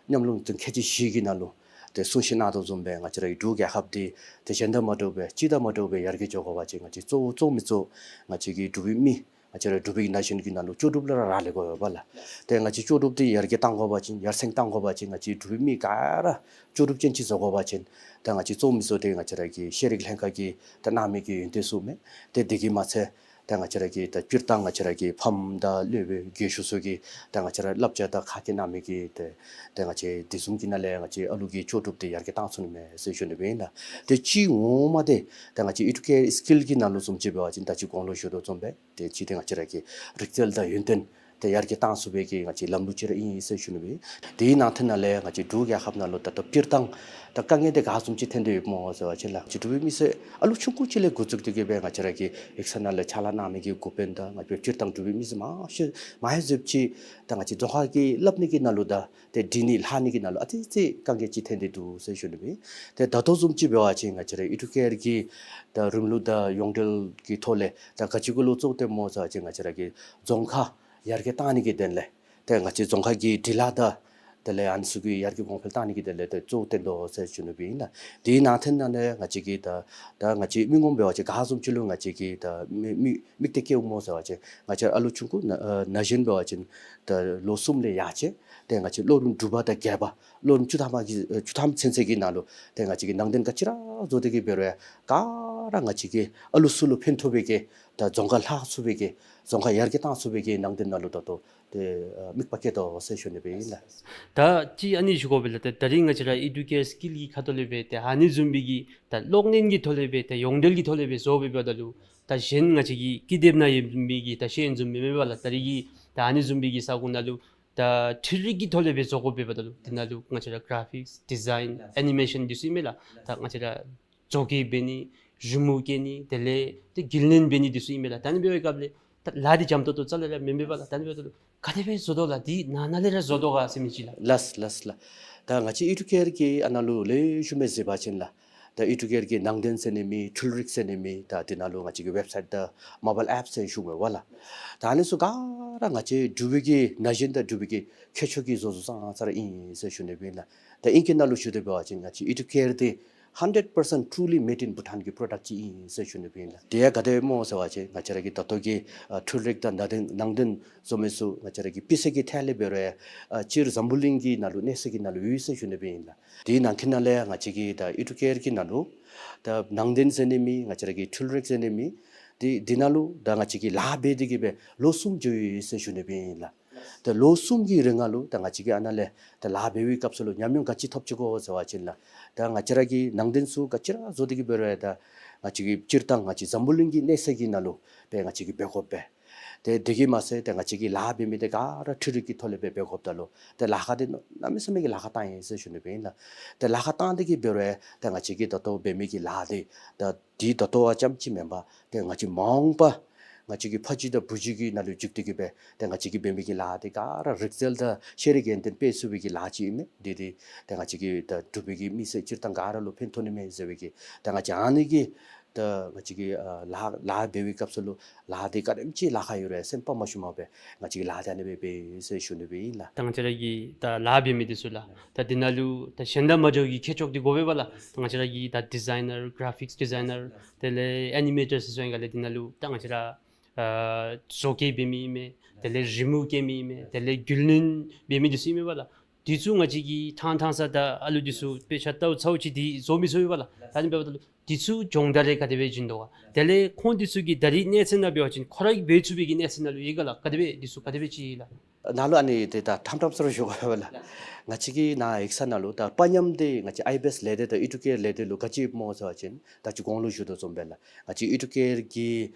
ཉམས་མྱོང་དོན་ཁལ་གཅིག་བཞི་གི་ནང་ལུ་ཏེ་གསུང་བཤད་གནང་དོ་བཟུམ་སྦེ་ང་བཅས་ར་གི་འབྲུག་རྒྱལ་ཁབ་འདི་ཏེ་གཞན་དང་མ་འདྲཝ་སྦེ་སྤྱི་དང་མ་འདྲཝ་སྦེ་ཡར་རྒྱས་འགྱོ་དགོ་པ་ཅིན་ང་བཅས་གཙོ་བོ་གཙོ་མི་གཙོ་ང་བཅས་ཀྱི་འབྲུག་པའི་མི་ང་བཅས་ར་འབྲུག་པའི་ན་གཞོན་གྱི་ནང་ལུ་ལྕོགས་གྲུབ་ལུ་ར་རག་ལས་དགོ་པས་ལགས། ཏེ་ང་བཅས་ལྕོགས་གྲུབ་འདི་ཡར་རྒྱས་གཏང་དགོ་པ་ཅིན་ཡར་སེང་གཏང་དགོ་པ་ཅིན་ང་བཅས་འབྲུག་པའི་མི་ག་ར་ལྕོགས་གྲུབ་ཅན་ཅིག་བཟོ་དགོ་པ་ཅིན་ད་ང་བཅས་གཙོ་མི་གཙོ་འདི་ང་བཅས་ར་གི་ཤེས་རིག་ལྷན་ཁག་གིས་ད་གནང་མི་གི་ཡོན་ཏན་ཚུ་མས། ཏེ་དེ་གིས་མ་ཚད་ད་ང་བཅས་ར་གི་ད་སྤྱིར་བཏང་ང་བཅས་ར་གི་ཕམ་དང་སློབ་དཔོན་རྒན་ཤོས་ཚུ་གིས་ད་ང་བཅས་ར་བསླབ་བྱ་དང་ཁ་སྐད་གནང་མི་གི་ཏེ་ད་ང་བཅས་དེ་བཟུམ་གྱི་ནང་ལས་ང་བཅས་ཨ་ལུ་གི་ལྕོགས་གྲུབ་འདི་ཡར་རྒྱས་གཏང་ཚུགས་ནི་མས་ཟེར་ཞུ་ནི་སྦེ་ཨིན་ལགས། ཏེ་གཅིག་ངོ་མ་འདི་ད་ང་བཅས་ཨི་ཌུ་ཀེར་སི་ཀིལ་གྱི་ནང་ལུ་བཟུམ་ཅིག་འབད་བ་ཅིན་ད་ཅི་གོང་ལུ་ཞུ་དོ་བཟུམ་སྦེ་ཏེ་གཅིག་འདི་ང་བཅས་ར་གི་རིག་རྩལ་དང་ཡོན་ཏན་འདི་ཡར་རྒྱས་གཏང་ཚུགས་པའི་གི་ང་བཅས་ལམ་ལུགས་ཅིག་ར་ཨིན་ཟེར་ཞུ་ནི་སྦེ། དེའི་ནང་དོན་ནང་ལས་ང་བཅས་འབྲུག་རྒྱལ་ཁབ་ནང་ལུ་ད་ལྟོ་སྤྱིར་བཏང་ད་དཀའ་ངལ་འདི་ག་བཟུམ་ཅིག་ཐོན་ཏེ་ཡོདཔ་སྨོ་ཟེར་བ་ཅིན་ལགས། ང་བཅས་འབྲུག་པའི་མི་སེར་ཨ་ལུ་ཆུང་ཀུ་ཅིག་ལས་འགོ་བཙུགས་ཏེ་གིས་སྦེ་ང་བཅས་ར་གི་ཡིག་ཚང་ནང་ལས་ཕྱག་ལཱ་གནང་མི་གི་འགོ་དཔོན་དང་ང་བཅས་སྤྱིར་བཏང་འབྲུག་པའི་མི་སེར་མང་ཤོས་མང་ཤོས་ཅིག་ད་ང་བཅས་རྫོང་ཁ་གི་སླབ་ནི་གི་ནང་ལུ་དང་ཏེ་འབྲི་ནི་ལྷག་ནི་གི་ནང་ལུ་ཨ་ཙི་ཙི་དཀའ་ངལ་ཅིག་ཐོན་ཏེ་འདུག་ཟེར་ཞུ་ནི་སྦེ། ཏེ་ད་ལྟོ་བཟུམ་ཅིག་འབད་བ་ཅིན་ང་བཅས་ར་ཨི་ཌུ་ཀེར་གྱི་ད་རིམ་ལུགས་དང་ཡོངས་འབྲེལ་གྱི་ཐོག་ལས་ད་ག་ཅི་གུ་ལུ་གཙོ་བོ་བཏོནམ་སྨོ་ཟེར་བ་ཅིན་ང་བཅས་ར་གི་རྫོང་ཁ་ཡར་རྒྱས་གཏང་ནི་གི་དོན་ལས་ཏེ་ང་བཅས་རྫོང་ཁ་གི་འབྲི་ལྷག་དང་དེ་ལས་ཨ་ནི་ཚུ་གི་ཡར་རྒྱས་གོང་འཕེལ་གཏང་ནི་གི་དོན་ལས་ཏེ་གཙོ་བོ་བཏོན་དོ་ཟེར་ཞུ་ནི་སྦེ་ཨིན་ལགས། དེའི་ནང་དོན་ནང་ལས་ང་བཅས་ཀྱིས་ད་ད་ང་བཅས་མི་ངོམ་འབད་བ་ཅིན་ག་བཟུམ་ཅིག་ལུ་ང་བཅས་ཀྱིས་ད་མི་མི་དམིགས་གཏད་བསྐྱེདཔ་སྨོ་ཟེར་བ་ཅིན་ང་བཅས་ཨ་ལུ་ཆུང་ཀུ་ན་ཨ་ན་གཞོན་འབད་བ་ཅིན་ད་ལོ་གསུམ་ལས་ཡར་བཅད་དེ་ང་བཅས་ལོ་རིམ་དྲུག་པ་དང་བརྒྱད་པ་ལོ་རིམ་བཅུ་ཐམ་གྱི་ཨ་བཅུ་ཐམ་ཚུན་ཚོད་ཀྱི་ནང་ལུ་ཏེ་ང་བཅས་ཀྱིས་ནང་དོན་ག་ཅི་ར་བཟོ་སྟེ་གིས་འབད་རུང་ག་ར་ང་བཅས་ཀྱི་ཨ་ལུ་ཚུ་ལུ་ཕན་ཐོགས་པའི་གི་ད་རྫོང་ཁ་ལྷག་ཚུགས་པའི་གི་རྫོང་ཁ་ཡར་རྒྱས་གཏང་ཚུགས་པའི་གི་ནང་དོན་ནང་ལུ་ད་ལྟོ་ཏེ་ཨ་དམིགས་པ་བསྐྱེད་དོ་ཟེར་ཞུ་ནི་སྦེ་ཨིན་ལགས། ད་ཅི་ཨ་ནི་ཞུ་དགོ་པས་ལགས། ད་ད་རིས་ང་བཅས་ར་ཨི་ཌུ་ཀེར་སི་ཀིལ་གྱི་ཁ་ཐུག་ལས་སྦེ་ཏེ་ཨ་ནི་བཟུམ་མའི་གི་ད་གློག་བརྙན་གྱི་ཐོག་ལས་སྦེ་ཏེ་ཡོངས་འབྲེལ་གྱི་ཐོག་ལས་སྦེ་བཟོ་སྦེ་འབདཝ་ད་ལུ་ད་གཞན་ང་བཅས་ཀྱི་ཀི་དེབ་ནང་ཡོད་མི་གི་ད་ཤེས་ཡོན་བཟུམ་མེན་མས་པ་ལགས། ད་རིས་ཀྱི་ད་ཨ་ནི་བཟུམ་མའི་གི་ས་གོ་ནང་ལུ་ད་འཕྲུལ་རིག་གི་ཐོག་ལས་སྦེ་བཟོ་དགོ་པས་འབདཝ་ད་ལུ་དེ་ནང་ལུ་ང་བཅས་ར་ག་རེ་ཕིགསི་ཌི་ཛའིན་ཨེ་ནི་མེ་ཤཱན་འདི་ཚུ་ཨིན་མས་ལགས། ད་ང་བཅས་ར་བཟོ་བཀོད་འབད་ནི་རི་མོ་བཀལ་ནི་དེ་ལས་ཏེ་རྒྱུན་ལེན་འབད་ནི་འདི་ཚུ་ཨིན་མས་ལགས། ད་ཨ་ནི་འབད་བའི་སྐབས་ལས་ད་ལཱ་འདི་འཇམ་ཏོང་ཏོ་རྩ་ལས་ར་མེན་མས་པ་ལགས། ད་ཨ་ནི་འབདཝ་ད་ལུ་ག་དེ་སྦེ་བཟོ་དོ་ལགས། འདི་ནང་ན་ལས་ར་བཟོ་དོ་ག་ཟེར་མི་ཅིག་ལགས། ལགས་ལགས་ལགས། ད་ང་བཅས་ཨི་ཌུ་ཀེར་གྱི་ཨ་ནཱ་ལུ་ལེགས་ཤོམ་སྦེ་གཟིགས་པ་ཅིན་ལགས། ད་ཨི་ཌུ་ཀེར་གྱི་ནང་དོན་ཟེར་ནི་མེད་འཕྲུལ་རིག་ཟེར་ནི་མེད་ད་དེ་ནང་ལུ་ང་བཅས་ཀྱི་ཝེབ་སའིཊ་དང་མོ་བཱའིལ་ཨེཔ་ཟེར་ཞུ་དགོ་པས་ལགས། ད་ཨ་ནི་ཚུ་ག་ར་ང་བཅས་འབྲུག་པའི་གི་ན་གཞོན་དང་འབྲུག་པའི་གི་ཁྱད་ཆོས་ཀྱི་བཟོ་བཟོཝ་ཙང་ཙང་ར་ཨིན་ཟེར་ཞུ་ནི་སྦེ་ཨིན་ལགས། ད་ཨིང་སྐད་ནང་ལུ་ཞུ་དོ་འབད་བ་ཅིན་ང་བཅས་ཨི་ཌུ་ཀེར་འདི་ hundred percent truly made in Bhutan གི་པྲོ་ཌཀཊ་ཅིག་ཨིན་ཟེར་ཞུ་ནི་སྦེ་ཨིན་ལགས། དེ་ཡང་ག་དེ་སྦེ་སྨོ་ཟེར་བ་ཅིན་ང་བཅས་ར་གི་ད་ལྟོ་གི་ཨ་འཕྲུལ་རིག་དང་ནང་རྟེན་ནང་རྟེན་བཟོ་མི་ཚུ་ང་བཅས་ར་གི་དཔེ་གསར་གྱི་ཐད་ལས་འབད་རུང་ཨ་སྤྱིར་འཛམ་བུ་གླིང་གི་ནང་ལུ་གནས་ས་གི་ནང་ལུ་ཡོད་ཟེར་ཞུ་ནི་སྦེ་ཨིན་ལགས། དེའི་ནང་གི་ནང་ལས་ང་བཅས་ཀྱི་ད་ཨི་ཌུ་ཀེར་གྱི་ནང་ལུ་ད་ནང་རྟེན་ཟེར་ནི་མེད། ང་བཅས་ར་གི་འཕྲུལ་རིག་ཟེར་ནི་མེད། དེ་དེ་ནང་ལུ་ད་ང་བཅས་ཀྱིས་ལཱ་འབད་དེ་གི་སྦེ་ལོ་གསུམ་འགྱོ་ཡི་ཟེར་ཞུ་ནི་སྦེ་ཨིན་ལགས། ད་ལོ་གསུམ་གྱི་རིང་ལུ་ད་ང་བཅས་ཀྱིས་ཨ་ནཱ་ལས་ད་ལཱ་འབད་བའི་སྐབས་སུ་ལུ་ཉམས་མྱོང་ག་ཅི་ཐོབ་ཅི་གོ་ཟེར་བ་ཅིན་ལགས། ད་ང་བཅས་ར་གི་ནང་རྟེན་ཚུ་ག་ཅི་ར་བཟོ་སྟེ་གི་འབད་རུང་ད་ང་བཅས་ཀྱིས་སྤྱིར་བཏང་ང་བཅས་འཛམ་བུ་གླིང་གི་གནས་ས་གི་ནང་ལུ་སྦེ་ང་བཅས་ཀྱིས་འབད་དགོ་པས། ཏེ་དེ་གིས་མ་ཚད་ཏེ་ང་བཅས་ཀྱིས་ལཱ་འབད་མི་འདི་ག་ར་འཕྲུལ་རིག་གི་ཐོག་ལས་སྦེ་འབད་དགོཔ་ད་ལུ་ཏེ་ལཱ་ཁག་འདི་གནམ་མེད་ས་མེད་ཀྱི་ལཱ་ཁག་བཏང་ཡི་ཟེར་ཞུ་ནི་སྦེ་ཨིན་ལགས། ཏེ་ལཱ་ཁག་བཏང་སྟེ་གི་འབད་རུང་ཏེ་ང་བཅས་ཀྱིས་ད་ལྟོ་འབད་མི་གི་ལཱ་འདི་ད་འདི་ད་ལྟོ་བ་ཙམ་ཅིག་མེན་པར་ཏེ་ང་བཅས་མ་འོངས་པ་ང་བཅས་ཀྱི་ཕ་གཞིས་དང་བུ་གཞིས་ཀྱི་ནང་ལུ་འཇུག་སྟེ་གི་སྦེ་ཏེ་ང་བཅས་ཀྱིས་འབད་མི་གི་ལཱ་འདི་ག་ར་རིག་རྩལ་དང་ཤེས་རིག་ཡོན་ཏན་སྤེལ་ཚུགས་པའི་གི་ལཱ་ཅིག་ཨིན་མས། འདི་འདི་ཏེ་ང་བཅས་ཀྱི་ད་འབྲུག་པའི་གི་མི་སེར་སྤྱིར་བཏང་ག་ར་ལུ་ཕན་ཐོགས་ནི་མས་ཟེར་བའི་གི་ད་ང་བཅས་ཨ་ནི་གི་ད་ང་བཅས་ཀྱིས་ཨ་ལཱ་ལཱ་འབད་བའི་སྐབས་སུ་ལུ་ལཱ་འདི་ག་དེམ་ཅིག་ལཱ་ཁག་ཡོད་རུང་སེམས་པ་མ་ཞུམ་པར་སྦེ་ང་བཅས་ཀྱིས་ལཱ་འདི་ཨ་ནི་སྦེ་འབད་ཡི་ཟེར་ཞུ་ནི་སྦེ་ཨིན་ལགས། ད་ང་བཅས་ར་གི་ད་ལཱ་འབད་མི་འདི་ཚུ་ལགས། ད་འདི་ནང་ལུ་ད་གཞན་དང་མ་འདྲཝ་གི་ཁྱད་ཆོས་འདི་དགོ་པས་ལགས། ད་ང་བཅས་ར་གི་ད་ཌི་ཛའི་ནར་གྷ་ར་ཕིགསི་ཌི་ཛའི་ནར་དེ་ལས་ཨེ་ནི་མེ་ཊར་ཟེར་སོང་ཡི་ག་ལགས། འདི་ནང་ལུ་ད་ང་བཅས་ར་ཨ་བཟོ་བཀོད་འབད་མི་ཨིན་མས། དེ་ལས་རི་མོ་བཀོད་མི་ཨིན་མས། དེ་ལས་རྒྱུས་ལོན་འབད་མི་འདི་ཚུ་ཨིན་མས་པ་ལགས། འདི་ཚུ་ང་བཅས་ཀྱིས་ཐང་ཐང་ས་ད་ཨ་ལུ་འདི་ཚུ་དཔེ་ཆ་ལྟཝ་ཚརཝ་ཅིག་འདི་བཟོ་མི་ཚུགས་པས་པ་ལགས། ད་ཨ་ནི་འབདཝ་ད་ལུ་འདི་ཚུ་སྦྱོང་བརྡར་རེ་ག་དེ་སྦེ་བྱིན་དོ་ག། དེ་ལས་ཁོང་འདི་ཚུ་གི་ད་རིས་གནས་ཚད་ནང་འབད་བ་ཅིན་ཁོ་ར་གིས་འབད་ཚུགས་པའི་གི་གནས་ཚད་ནང་ལུ་ཡོད་ག་ལགས། ག་དེ་སྦེ་འདི་ཚུ་ག་དེ་སྦེ་ཅིག་ལགས། ནཱ་ལུ་ཨ་ནི་འདི་ད་ཐམ་ཐམ་ས་ར་ཞུ་དགོ་པས་ལགས། ང་བཅས་ཀྱི་ནཱ་ཡིག་ཚང་ནང་ལུ་ད་པ་ཉམས་འདི་ང་བཅས་ཨའི་བི་ཨེསི་ལས་སྡེ་དང་ཨི་ཌུ་ཀེར་ལས་སྡེ་ལུ་ག་ཅི་སྨོ་ཟེར་བ་ཅིན་ད་ཅི་གོང་ལུ་ཞུ་དོ་བཟུམ་སྦེ་ལགས། ང་བཅས་ཨི་ཌུ་ཀེར་གྱི་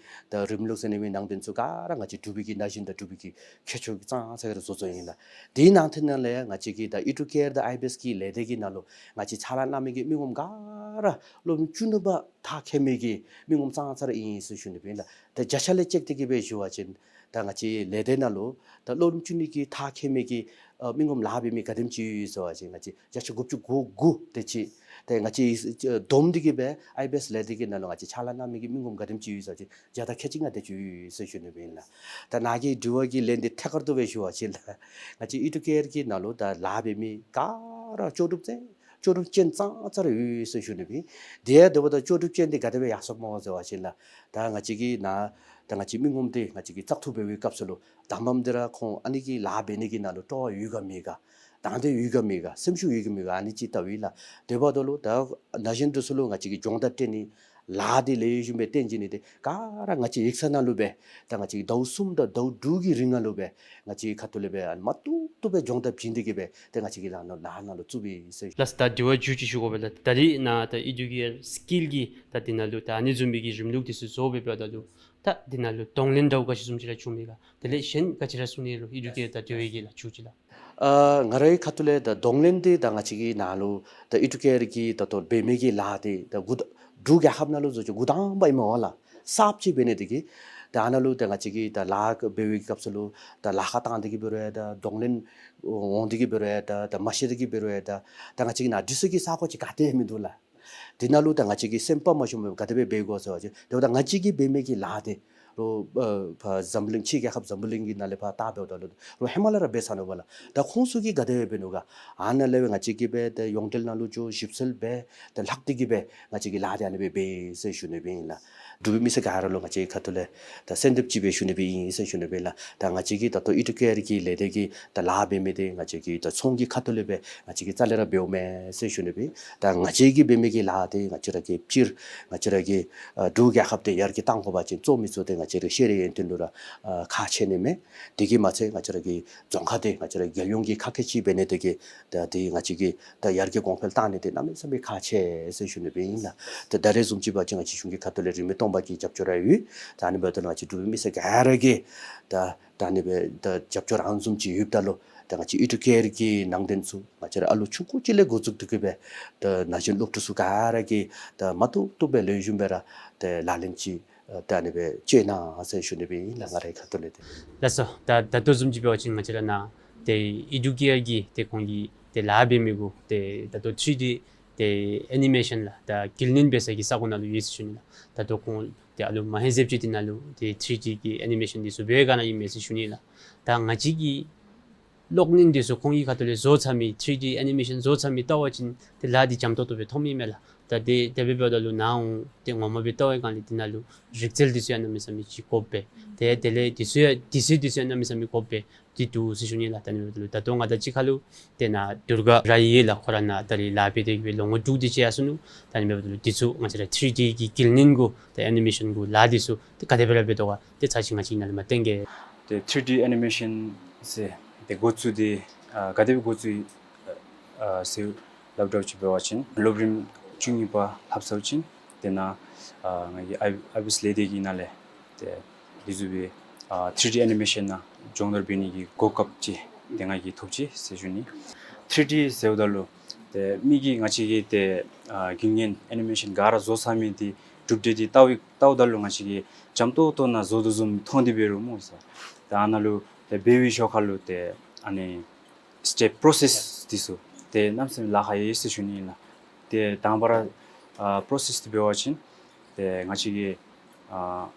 ད་རིམ་ལུགས་ཟེར་ནི་མེད་ནང་རྟེན་ཚུ་ག་ར་ང་བཅས་འབྲུག་པའི་གི་ན་གཞོན་དང་འབྲུག་པའི་གི་ཁྱད་ཆོས་ཀྱིས་ཙང་ཙ་ར་བཟོ་བཟོཝ་ཨིན་ལགས། དེའི་ནང་དེ་ནང་ལས་ང་བཅས་ཀྱི་ད་ཨི་ཌུ་ཀེར་དང་ཨའི་བི་ཨེསི་གི་ལས་སྡེ་གི་ནང་ལུ་ང་བཅས་ཕྱག་ལཱ་གནང་མི་གི་མི་ངོམ་ག་ར་སློབ་རིམ་བཅུ་གཉིས་པ་མཐར་འཁྱོལ་མི་གི་མི་ངོམ་ཙང་ཙ་ར་ཨིན་ཟེར་ཞུ་ནི་སྦེ་ཨིན་ལགས། ད་བརྒྱ་ཆ་ལས་ཅིག་དེ་གིས་སྦེ་ཞུ་བ་ཅིན་ད་ང་བཅས་ལས་སྡེ་ནང་ལུ་ད་སློབ་རིམ་བཅུ་གཉིས་ཀྱི་མཐར་འཁྱོལ་མི་གི་ཨ་མི་ངོམ་ལཱ་འབད་མི་ག་དེམ་ཅིག་ཡོད་ཟེར་བ་ཅིན་ང་བཅས་བརྒྱ་ཆ་དགུ་བཅུ་གོ་དགུ་དེ་ཅིག། ཏེ་ང་བཅས་བསྡོམས་ཏེ་གིས་སྦེ་ཨའི་བི་ཨེསི་ལས་སྡེ་གི་ནང་ལུ་ང་བཅས་ཕྱག་ལཱ་གནང་མི་གི་མི་ངོམ་ག་དེམ་ཅིག་ཡོད་ཟེར་བ་ཅིན་བརྒྱ་དང་ཁལ་གཅིག་ལྔ་དེ་ཅིག་ཡོད་ཟེར་ཞུ་ནི་སྦེ་ཨིན་ལགས། ད་ནཱ་གི་དྲི་བ་གི་ལན་འདི་ཐད་ཀར་དུ་སྦེ་ཞུ་བ་ཅིན་ལགས། ང་བཅས་ཨི་ཌུ་ཀེར་གྱི་ནང་ལུ་ད་ལཱ་འབད་མི་ག་ར་ལྕོགས་གྲུབ་ཅན་ལྕོགས་གྲུབ་ཅན་ཙང་ཙ་ར་ཡོད་ཟེར་ཞུ་ནི་སྦེ། དེ་ཡང་དེ་འབདཝ་ད་ལྕོགས་གྲུབ་ཅན་འདི་ག་དེ་སྦེ་ཡར་སོངམ་སྨོ་ཟེར་བ་ཅིན་ལགས། ད་ང་བཅས་ཀྱི་ནཱ་ད་ང་བཅས་མི་ངོམ་འདི་ང་བཅས་ཀྱིས་བཙག་འཐུ་འབད་བའི་སྐབས་སུ་ལུ་དང་པམ་འདི་ར་ཁོང་ཨ་ནི་གི་ལཱ་འབད་ནི་གི་ནང་ལུ་སྤྲོ་བ་ཡོད་ག་མེད་ག། དང་འདོད་ཡོད་ག་མེད་ག། སེམས་ཤུགས་ཡོད་ག་མེད་ག། ཨ་ནི་ཅིག་བལྟཝ་ཨིན་ལགས། དེ་འབདཝ་ད་ལུ་ད་ན་གཞོན་འདི་ཚུ་ལུ་ང་བཅས་ཀྱིས་སྦྱོང་བརྡར་སྤྲོད་ནི་ལཱ་འདི་ལེགས་ཤོམ་སྦེ་སྟོན་བྱིན་ནི་འདི་ག་ར་ང་བཅས་ཡིག་ཚང་ནང་ལུ་སྦེ་ད་ང་བཅས་ཀྱིས་ཟླཝ་གསུམ་དང་ཟླཝ་དྲུག་གི་རིང་ལུ་སྦེ་ང་བཅས་ཁ་ཐུག་ལས་སྦེ་ཨ་ནི་མ་བཏུབ་བཏུབ་སྦེ་སྦྱོང་བརྡར་བྱིན་ཏེ་གིས་སྦེ་ཏེ་ང་བཅས་ཀྱིས་ལཱ་ནང་ལཱ་ནང་ལུ་བཙུགས་པའི་ཟེར། ལགས་སོ། ད་དྲི་བ་མཇུག་ཅིག་ཞུ་དགོ་པས་ལགས། ད་རིས་ནཱ་ད་ཨི་ཌུ་ཀེར་སི་ཀིལ་གྱི་ད་འདི་ནང་ལུ་ད་ཨ་ནི་བཟུམ་མའི་གི་རིམ་ལུགས་འདི་ཚུ་བཟོ་སྦེ་འབདཝ་ད་ལུ་ད་འདི་ནང་ལུ་གདོང་ལེན་འདྲཝ་ག་ཅི་བཟུམ་ཅིག་ར་བྱུང་མས་ག། དེ་ལས་གཞན་ག་ཅི་ར་གསུང་ནི་ལོ་ཨི་ཌུ་ཀེར་དང་འབྲེལ་བའི་གི་ལགས་མཇུག་ཅིག་ལགས། ཨ་ང་རའི་ཁ་ཐུག་ལས་ད་གདོང་ལེན་འདི་ད་ང་བཅས་ཀྱི་ནཱ་ལུ་ད་ཨི་ཌུ་ཀེར་གྱི་ད་ལྟོ་འབད་མི་གི་ལཱ་འདི་ད་འགོ་ད་འབྲུག་རྒྱལ་ཁབ་ནང་ལུ་བཟོ་ཅིག་འགོ་དང་པ་ཨིན་མས་པ་ལགས། གསརཔ་ཅིག་འབད་ནི་འདི་གིས་ད་ཨ་ནཱ་ལུ་ད་ང་བཅས་ཀྱིས་ད་ལཱ་འབད་བའི་སྐབས་སུ་ལུ་ད་ལཱ་ཁག་བཏང་སྟེ་གིས་འབད་རུང་ད་གདོང་ལེན་འོང་སྟེ་གིས་འབད་རུང་ད་ད་མ་ཤེས་ཏེ་གིས་འབད་རུང་ད་ད་ང་བཅས་ཀྱི་ནཱ་འདི་ཚུ་གི་ས་གོ་ཅིག་ག་ཏེ་མིན་འདུག་ལགས། འདི་ནང་ལུ་ད་ང་བཅས་ཀྱིས་སེམས་པ་མ་ཞུམ་པར་ག་དེ་སྦེ་འབད་དགོ་ཟེར་བ་ཅིན་དེ་འབདཝ་ད་ང་བཅས་ཀྱིས་འབད་མི་གི་ལཱ་འདི་རོགས་ཨ་ཕར་འཛམ་གླིང་ཕྱི་རྒྱལ་ཁབ་འཛམ་བུ་གླིང་གི་ནང་ལས་ཕར་བལྟ་འབདཝ་ད་ལུ་རོགས་ཧེ་མ་ལས་ར་འབད་ཚར་ནུག་པ་ལགས། ད་ཁོང་ཚུ་གིས་ག་དེ་སྦེ་འབད་ནུག་ག། ཨ་ནཱ་ལས་སྦེ་ང་བཅས་ཀྱིས་སྦེ་ད་ཡོངས་འབྲེལ་ནང་ལུ་འགྱོ་ཞིབ་འཚོལ་འབད་ད་ལྷག་སྟེ་གིས་སྦེ་ང་བཅས་ཀྱིས་ལཱ་འདི་ཨ་ནི་སྦེ་འབད་ཟེར་ཞུ་ནི་སྦེ་ཨིན་ལགས། འབྲུག་པའི་མི་སེར་ག་ར་ལུ་ང་བཅས་ཁ་ཐུག་ལས་ད་གསོལ་འདེབས་ཅིག་སྦེ་ཞུ་ནི་སྦེ་ཨིན་ཟེར་ཞུ་ནི་སྦེ་ལགས། ད་ང་བཅས་ཀྱིས་ད་ལྟོ་ཨི་ཌུ་ཀེར་གྱི་ལས་སྡེ་གི་ད་ལཱ་འབད་མི་འདི་ང་བཅས་ཀྱིས་ད་ཚོང་གི་ཁ་ཐུག་ལས་སྦེ་ང་བཅས་ཀྱིས་རྩ་ལས་ར་འབདཝ་མེན་ཟེར་ཞུ་ནི་སྦེ། ད་ང་བཅས་ཀྱིས་འབད་མི་གི་ལཱ་འདི་ང་བཅས་ར་གི་སྤྱིར་ང་བཅས་ར་གི་ཨ་འབྲུག་རྒྱལ་ཁབ་འདི་ཡར་རྒྱས་གཏང་དགོ་པ་ཅིན་གཙོ་མི་གཙོ་འདི་ང་བཅས་ར་ཤེས་རིག་ཡོན་ཏན་ལུ་ར་ཨ་ཁག་ཆེ་ནི་མས། དེ་གིས་མ་ཚད་ང་བཅས་ར་གི་རྫོང་ཁག་འདི་ང་བཅས་ར་རྒྱལ་ཡོངས་ཀྱི་ཁག་ཁེ་ཅིག་འབད་ནི་འདི་གིས་ད་འདི་ང་བཅས་ཀྱིས་ད་ཡར་རྒྱས་གོང་འཕེལ་གཏང་ནི་འདི་གནམ་མེད་ས་མེད་ཁག་ཆེ་ཟེར་ཞུ་ནི་སྦེ་ཨིན་ལགས། ད་ད་རེས་བཟུམ་ཅིག་འབད་བ་ཅིན་ང་བཅས་གཞུང་གི་ཁ་ཐུག་ལས་རིན་མེད་སྟོང་པ་གི་རྒྱབ་སྐྱོར་ར་ཡོད། ད་ཨ་ནི་འབདཝ་ད་ང་བཅས་འབྲུག་པའི་མི་སེར་ག་ར་གིས་ད་ད་ཨ་ནི་སྦེ་ད་རྒྱབ་སྐྱོར་ཨ་ནི་བཟུམ་ཅིག་ཡོདཔ་ད་ལུ་ད་ང་བཅས་ཨི་ཌུ་ཀེར་གྱི་ནང་རྟེན་ཚུ་ང་བཅས་ར་ཨ་ལུ་ཆུང་ཀུ་ཅིག་ལས་འགོ་བཙུགས་ཏེ་གིས་སྦེ་ད་ན་གཞོན་སློབ་ཕྲུག་ཚུ་ག་ར་གིས་ད་མ་བཏུབ་བཏུབ་སྦེ་ལེགས་ཤོམ་སྦེ་ར་ད་ལག་ལེན་ཅིག་ཨ་ད་ཨ་ནི་སྦེ་སྤྱོད་གནང་ཟེར་ཞུ་ནི་སྦེ་ཨིན་ལགས། ང་རའི་ཁ་ཐུག་ལས་ཏེ། ལགས་སོ། ད་ད་ལྟོ་བཟུམ་ཅིག་འབད་བ་ཅིན་ང་བཅས་ར་ནཱ་ཏེ་ཨི་ཌུ་ཀེར་གྱི་ཏེ་ཁོང་གི་ཏེ་ལཱ་འབད་མི་གུ་ཏེ་ད་ལྟོ་ཐི་རི་ཌི་ཏེ་ཨེ་ནི་མེ་ཤཱན་ལགས་ད་རྒྱུས་ལོན་འབད་ས་གི་ས་གོ་ནང་ལུ་ཡོད་ཟེར་ཞུ་ནི་ལགས། ད་ལྟོ་ཁོང་ཏེ་ཨ་ལུ་མ་ཧེ་ཟེབ་ཅིག་འདི་ནང་ལུ་ཏེ་ཐི་རི་ཌི་གི་ཨེ་ནི་མེ་ཤཱན་འདི་ཚུ་འབད་ག་ནི་ཨིན་མས་ཟེར་ཞུ་ནི་ལགས། ད་ང་བཅས་ཀྱི་ གློག་བརྙན་འདི་ཚུ་ཁོང་གི་ཁ་ཐུག་ལས་བཟོ་ཚར་མི་ཐྲི་ཌི་ཨེ་ནི་མེ་ཤཱན་བཟོ་ཚར་མི་བལྟ་བ་ཅིན་ཏེ་ལཱ་འདི་འཇམ་ཏོག་ཏོ་སྦེ་མཐོངམ་ཨིན་མས་ལགས། ད་དེ་དེ་སྦེ་འབདཝ་ད་ལུ་ནཱ་འོང་སྟེ་ངོ་མ་སྦེ་བལྟ་བའི་སྒང་ལས་འདི་ནང་ལུ་རིག་རྩལ་འདི་ཚུ་ཡང་གནམ་མེད་ས་མེད་ཅིག་དགོཔ་སྦེ་ཏེ་དེ་ལས་འདི་ཚུ་ཡང་དུས་ཚོད་འདི་ཚུ་ཡང་གནམ་མེད་ས་མེད་དགོཔ་སྦེ་འདི་འདུག་ཟེར་ཞུ་ནི་ལགས། ད་ནི་འབདཝ་ད་ལུ་ད་ལྟོ་ང་དང་གཅིག་ཁར་ལུ་ཏེ་ནཱ་དུར་ག་ར་ཡོད་ལགས། ཁོ་ར་ནཱ་ད་རིས་ལཱ་འབད་དེ་གི་སྦེ་ལོ་ངོ་དྲུག་དེ་ཅིག་ཡར་སོ་ནུག། ད་ནི་འབདཝ་ད་ལུ་འདི་ཚུ་ང་བཅས་ར་ཐྲི་ཌི་གི་དཀྱིལ་ནན་གུ་ཏེ་ཨེ་ནི་མེ་ཤཱན་གུ་ལཱ་འདི་ཚུ་ཏེ་ག་དེ་སྦེ་ར་འབད་དོ་ག་ཏེ་ཚར་ཅིག་ང་བཅས་ནཱ་ལས་མར་སྟོན་གེ། ཏེ་ཐྲི་ཌི་ཨེ་ནི་མེ་ཤཱན་ཟེར་ཏེ་འགོ་བཙུགས་ཏེ་ཨ་ག་དེ་སྦེ་འགོ་བཙུགས་ཨ་ཟེར་སླབ་དྲག་ཅིག་འབད་བ་ཅིན་སློབ་རིམ་བཅུ་གཉིས་པ་ལྷབ་ཚརཝ་ཅིག་ཏེ་ནཱ་ཨ་ང་གིས་ཨའི་ཨའི་བི་ཨེསི་ལས་སྡེ་གི་ནང་ལས་ཏེ་འདི་བཟུམ་སྦེ་ཨ་ཐྲི་ཌི་ཨེ་ནི་མེ་ཤཱན་ནང་སྦྱོང་བརྡར་འབད་ནི་གི་གོ་སྐབས་ཅིག་ཏེ་ང་གིས་ཐོབ་ཅི་ཟེར་ཞུ་ནི། ཐྲི་ཌི་ཟེརཝ་ད་ལུ་ཏེ་མི་གིས་ང་བཅས་ཀྱིས་ཏེ་ཨ་རྒྱུན་ལྡན་ཨེ་ནི་མེ་ཤཱན་ག་ར་བཟོ་ཚར་མི་འདི་གྲུབ་འབྲས་འདི་བལྟ་བའི་བལྟཝ་ད་ལུ་ང་བཅས་ཀྱིས་འཇམ་ཏོག་ཏོ་ནང་བཟོ་དོ་བཟུམ་མཐོང་སྟེ་འབད་རུང་སྨོ་ཟེར། ད་ཨ་ནཱ་ལུ་ཏེ་འབད་བའི་ཞོར་ཁར་ལུ་ཏེ་ཨ་ནི་སི་ཊེབ་པྲོ་སེསི་འདི་ཚུ་ཏེ་གནམ་མེད་ས་མེད་ལཱ་ཁག་ཡོད་ཟེར་ཞུ་ནི་ཨིན་ལགས། ཏེ་དང་པ་ར་ཨ་པྲོ་སེསི་འདི་འབད་བ་ཅིན་ཏེ་ང་བཅས་ཀྱིས་ཨ་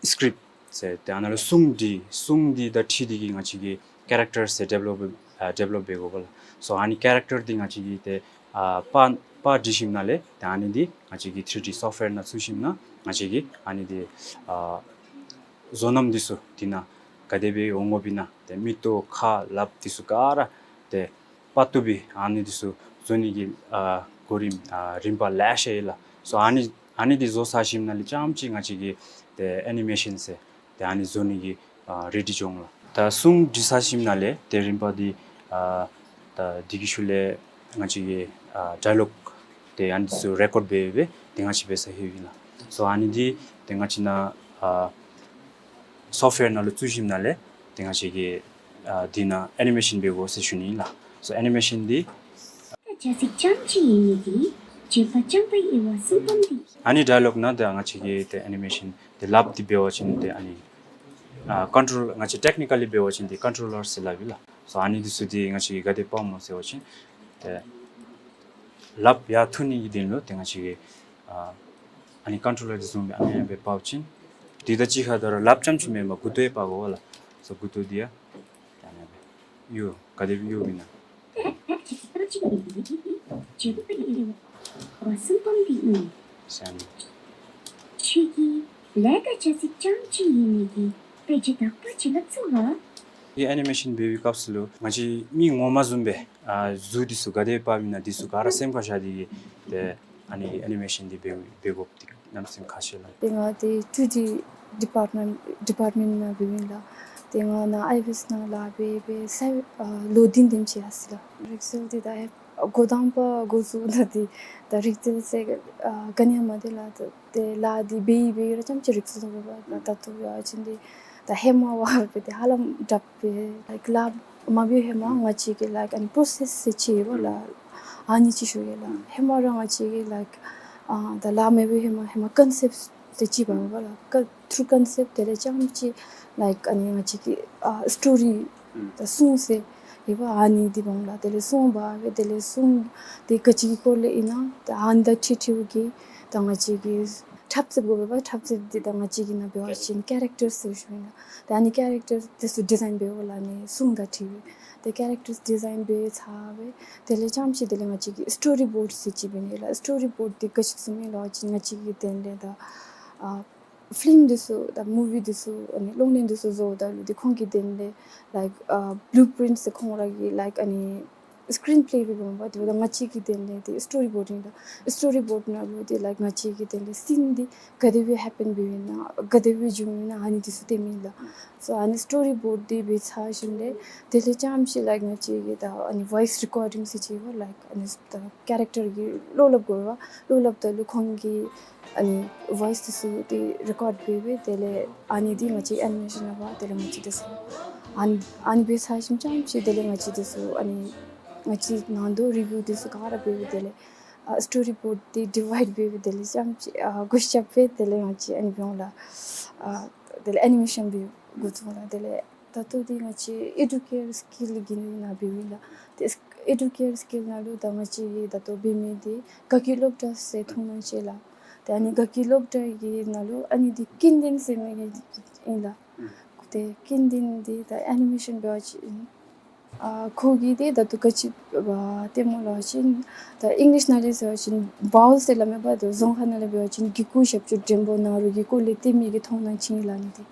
སི་ཀྲིཔ་ཟེར་ཏེ་ཨ་ནཱ་ལུ་སྲུང་འདི་སྲུང་འདི་དང་འཁྲིལ་ཏེ་གི་ང་བཅས་ཀྱིས་ཀེ་རེག་ཊར་ཟེར་ཌི་ཝེ་ལོབ་ཨ་ཌི་ཝེ་ལོབ་འབད་དགོ་པས་ལགས། སོ་ཨ་ནི་ཀེ་རེག་ཊར་འདི་ང་བཅས་ཀྱིས་ཏེ་ཨ་པར་པར་བྲི་ཞིནམ་ལས་ཏེ་ཨ་ནི་འདི་ང་བཅས་ཀྱིས་ཐྲི་ཌི་སོཕཊ་ཝེར་ནང་བཙུགས་ཞིནམ་ལས་ང་བཅས་ཀྱིས་ཨ་ནི་འདི་ཨ་བཟོ་རྣམ་འདི་ཚུ་འདི་ནང་ག་དེ་སྦེ་འོང་དགོཔ་ཨིན་ན་ཏེ་མིག་ཏོ་ཁ་ལགཔ་འདི་ཚུ་ག་ར་ཏེ་པར་བཏུབ་པའི་ཨ་ནི་འདི་ཚུ་བཟོ་ནི་གི་ཨ་གོ་རིམ་ཨ་རིམ་པ་ལེ་ཤ་ཡོད་ལགས། སོ་ཨ་ནི་ཨ་ནི་འདི་བཟོ་ཚར་ཞིནམ་ལས་རྐྱངམ་ཅིག་ང་བཅས་ཀྱིས་ཏེ་ཨེ་ནི་མེ་ཤཱན་ཟེར་ཏེ་ཨ་ནི་བཟོ་ནི་གི་ཨ་རེ་ཌི་འགྱོ་འོང་ལགས། ད་སྲུང་བྲི་ཚར་ཞིནམ་ལས་ཏེ་རིམ་པ་འདི་ཨ་ད་འདི་གི་ཤུལ་ལས་ང་བཅས་ཀྱིས་ཨ་ཌའི་ལོག་ཏེ་ཨ་ནི་ཚུ་རེ་ཀོཌ་འབད་འབད་ཏེ་ང་བཅས་འབད་ས་ཡོདཔ་ཨིན་ལགས། སོ་ཨ་ནི་འདི་ཏེ་ང་བཅས་ནཱ་ཨ་སོཕཊ་ཝེར་ནང་ལུ་བཙུགས་ཞིནམ་ལས་ཏེ་ང་བཅས་ཀྱིས་ཨ་འདི་ནང་ཨེ་ནི་མེ་ཤཱན་འབད་དགོ་ཟེར་ཞུ་ནི་ཨིན་ལགས། སོ་ཨེ་ནི་མེ་ཤཱན་འདི་ཨ་ནི་ཌའི་ལོག་ནང་ཏེ་ང་བཅས་ཀྱིས་ཏེ་ཨེ་ནི་མེ་ཤཱན་ཏེ་ལགཔ་འདི་འབད་བ་ཅིན་ཏེ་ཨ་ནི་ཨ་ཀོན་ཊོལ་ང་བཅས་ཊེཀ་ནི་ཀ་ལི་འབད་བ་ཅིན་ཏེ་ཀོན་ཊོ་ལར་ཟེར་སླབ་ཨིན་ལགས། སོ་ཨ་ནི་འདི་ཚུ་འདི་ང་བཅས་ཀྱིས་ག་དེ་འབདཝ་སྨོ་ཟེར་བ་ཅིན་ཏེ་ལགཔ་ཡར་འཐུ་ནི་གི་དོན་ལུ་ཏེ་ང་བཅས་ཀྱིས་ཨ་ཨ་ནི་ཀོན་ཊོ་ལར་འདི་བཟུམ་སྦེ་ཨ་ནི་སྦེ་འབག་ཞིནམ་འདི་དང་གཅིག་ཁར་ད་རུང་ལགཔ་རྐྱངམ་ཅིག་མེན་པར་མགུ་ཏོ་ཡང་འབག་དགོ་པས་ལགས། སོ་མགུ་ཏོ་འདི་ཡང་ཨ་ནི་སྦེ་གཡོག་ག་དེ་སྦེ་གཡོགཔ་ཨིན་ན། ཟེར་ནི། ཁྱོད་ཀྱིས་ལས་ཀ་བྱ་ཚིག་རྐྱངམ་ཅིག་ཡོད་ནི་གི་དཔེ་ཆ་དག་པ་ཅིག་ལྷབ་ཚུགས་ག། ཨེ་ནི་མེ་ཤཱན་འབད་བའི་སྐབས་སུ་ལུ་ང་བཅས་མི་ངོ་མ་བཟུམ་སྦེ་ཨ་གཟུགས་འདི་ཚུ་ག་དེ་འབགཔ་ཨིན་ན་འདི་ཚུ་ག་ར་སེམས་ཁར་བཞག་སྟེ་གིས་ཏེ་ཨ་ནི་ཨེ་ནི་མེ་ཤཱན་འདི་འབད་འབད་དགོཔ་འདི་གནམ་མེད་ས་མེད་ཁག་ཆེ་ལགས། ཏེ་ང་འདི་ཊུ་ཌི་ཌི་པརཊ་མེནཊ་ཌི་པརཊ་མེནཊ་ནང་འབདཝ་ཨིན་ལགས། ཏེ་ང་ནཱ་ཨའི་བི་ཨེསི་ནང་ལཱ་འབད་འབད་ས་ཨ་ལོ་བདུན་དེམ་ཅིག་ཡར་སོ་ཡི་ལགས། རིག་རྩལ་འདི་ད་ཨེ་འགོ་དང་པ་འགོ་བཙུགས་ད་འདི་ད་རིག་རྩལ་ཟེར་ཨ་ག་ནི་ཡང་མ་འདུག་ལགས། ད་ཏེ་ལཱ་འདི་འབད་འབད་ར་རྐྱངམ་ཅིག་རིག་སོ་ཡི་ལགས། ད་ལྟོ་འབད་བ་ཅིན་འདི་ད་ཧེ་མ་བ་འབད་དེ་ཧ་ལམ་དྲག་པས། ལའིཀ་ལཱ་མ་འབད་ཧེ་མ་ང་བཅས་ཀྱིས་ལའིཀ་ཨ་ནི་པྲོ་སེསི་ཟེར་ཅིག་ཡོད་པ་ལགས། ཨ་ནི་ཅིག་ཞུ་ཡི་ལགས། ཧེ་མ་ར་ང་བཅས་ཀྱིས་ལའིཀ་ཨ་ད་ལཱ་མ་འབད་ཧེ་མ་ཧེ་མ་ཀོན་སེཔཊ་ཟེར་ཅིག་འབད་འབདཝ་ལགས། ཀ་ཐུརུ་ཀོན་སེཔཊ་དེ་ལས་རྐྱངམ་ཅིག་ལའིཀ་ཨ་ནི་ང་བཅས་ཀྱི་ཨ་སི་ཊོ་རི་ད་སྲུང་ཟེར་ཡོད་པ་ཨ་ནི་འདི་འབདཝ་ལགས། དེ་ལས་སྲུང་འབད་འབད་དེ་ལས་སྲུང་འདི་ག་ཅི་གི་སྐོར་ལས་ཨིན་ན་ད་ཨ་ནི་དང་འཁྲིལ་འཁྲིལཝ་གི་ད་ང་བཅས་ཀྱིས་འཁྲབ་རྩེདཔ་དགོ་པས། འཁྲབ་རྩེདཔ་འདི་ད་ང་བཅས་ཀྱི་ནང་འབད་བ་ཅིན་ཀེ་རེཀ་ཊར་ཟེར་ཞུཝ་ཨིན་ལགས། ད་ཨ་ནི་ཀེ་རེཀ་ཊར་འདི་ཚུ་ཌི་ཛའིན་འབདཝ་ལགས། ཨ་ནི་སྲུང་དང་འཁྲིལ་བའི་ད་ཀེ་རེཀ་ཊར་ཌི་ཛའིན་འབད་ཚར་བའི་དེ་ལས་རྐྱངམ་ཅིག་དེ་ལས་ང་བཅས་ཀྱིས་སི་ཊོ་རི་བོརཌ་ཟེར་ཅིག་འབད་ནི་ལགས། སི་ཊོ་རི་བོརཌ་འདི་ག་ཅི་བཟུམ་ཨིན་ལགས་ཟེར་བ་ཅིན་ང་བཅས་ཀྱི་དོན་ལས་ད་ཨ་ཕིལམ་འདི་ཚུ་ད་མུ་ཝི་འདི་ཚུ་ཨ་ནི་གློག་བརྙན་འདི་ཚུ་བཟོཝ་ད་ལུ་འདི་ཁོང་གི་དོན་ལས་ལའིཀ་ཨ་བླུ་པིརིནཊ་ཟེར་ཁོང་ར་གི་ལའིཀ་ཨ་ནི་སི་ཀིརིན་པླེ་སྦེ་འབདཝ་འབདཝ་ད་ང་བཅས་ཀྱི་དོན་ལས་འདི་སི་ཊོ་རི་བོརཌ་ཨིན་ལགས། སི་ཊོ་རི་བོརཌ་ནང་ལུ་འདི་ལའིཀ་ང་བཅས་ཀྱི་དོན་ལས་སིན་འདི་ག་དེ་སྦེ་ཧེ་པེན་འབདཝ་ཨིན་ན་ག་དེ་སྦེ་བྱུངམ་ཨིན་ན་ཨ་ནི་འདི་ཚུ་སྟོནམ་ཨིན་ལགས། སོ་ཨ་ནི་སི་ཊོ་རི་བོརཌ་འདི་འབད་ཚར་ཞིནམ་ལས་དེ་ལས་རྐྱངམ་ཅིག་ལའིཀ་ང་བཅས་ཀྱིས་ད་ཨ་ནི་ཝོའིསི་རི་ཀོར་ཌིང་ཟེར་ཅིག་ཡོད་པ་ལགས། ཨ་ནི་ད་ཀེ་རེཀ་ཊར་གྱི་བློ་སླབ་དགོ་པས། བློ་སླབ་ད་ལུ་ཁོང་གི་ཨ་ནི་ཝོའིསི་འདི་ཚུ་འདི་རི་ཀོརཌ་འབད་འབད་དེ་ལས་ཨ་ནི་འདི་ང་བཅས་ཨེ་ནི་མེ་ཤཱན་ནང་འབག་དེ་ལས་ང་བཅས་འདི་ཚུ་ཨ་ནི་ཨ་ནི་འབད་ཚར་ཞིནམ་རྐྱངམ་ཅིག་དེ་ལས་ང་བཅས་འདི་ཚུ་ཨ་ནི་ང་བཅས་ནང་དོག་རི་བིའུ་འདི་ཚུ་ག་ར་འབད་འབད་དེ་ལས་ཨ་སི་ཊོ་རི་བོརཌ་འདི་ཌི་ཝའིཌ་འབད་འབད་དེ་ལས་རྐྱངམ་ཅིག་ཨ་གུ་ཤ་འབད་དེ་ལས་ང་བཅས་ཨ་ནི་འབདཝ་ལགས། ཨ་དེ་ལས་ཨེ་ནི་མེ་ཤཱན་འབད་འགོ་བཙུགས་ལགས། དེ་ལས་ད་ལྟོ་འདི་ང་བཅས་ཨེ་ཌུ་ཀེར་སི་ཀིལ་གྱི་ནང་འབདཝ་ཨིན་ལགས། ཏེ་ཨེ་ཌུ་ཀེར་སི་ཀིལ་ནང་ལུ་ད་ང་བཅས་ཀྱིས་ད་ལྟོ་འབད་མི་འདི་དགའ་སྐྱིད་སློབ་གྲྭ་ཟེར་མཐོང་སྣང་ཅིག་ལགས། ཏེ་ཨ་ནི་དགའ་སྐྱིད་སློབ་གྲྭ་གི་ནང་ལུ་ཨ་ནི་འདི་ཀུན་ལྡན་ཟེར་མི་གི་ཨིན་ལགས། ཏེ་ཀེན་ཏིན་འདི་ད་ཨེ་ནི་མེ་ཤཱན་འབད་བ་ཅིན་ཨ་ཁོ་གིས་ཏེ་ད་ལྟོ་ག་ཅི་འབད་དེ་སྨོ་ལབ་པ་ཅིན་ད་ཨིང་ལིཤ་ནང་ལས་ཟེར་བ་ཅིན་བཱ་ཝེལསི་དེ་ལགས་མེན་པར་ད་རྫོང་ཁ་ནང་ལས་འབད་བ་ཅིན་གི་གུ་ཞབས་ཀྱུ་འགྲེང་བུ་ནང་རོལ་གི་སྐོར་ལས་ཏེ་མི་གི་མཐོང་སྣང་ཅིག་ཨིན་ལགས་ནི་ཏེ།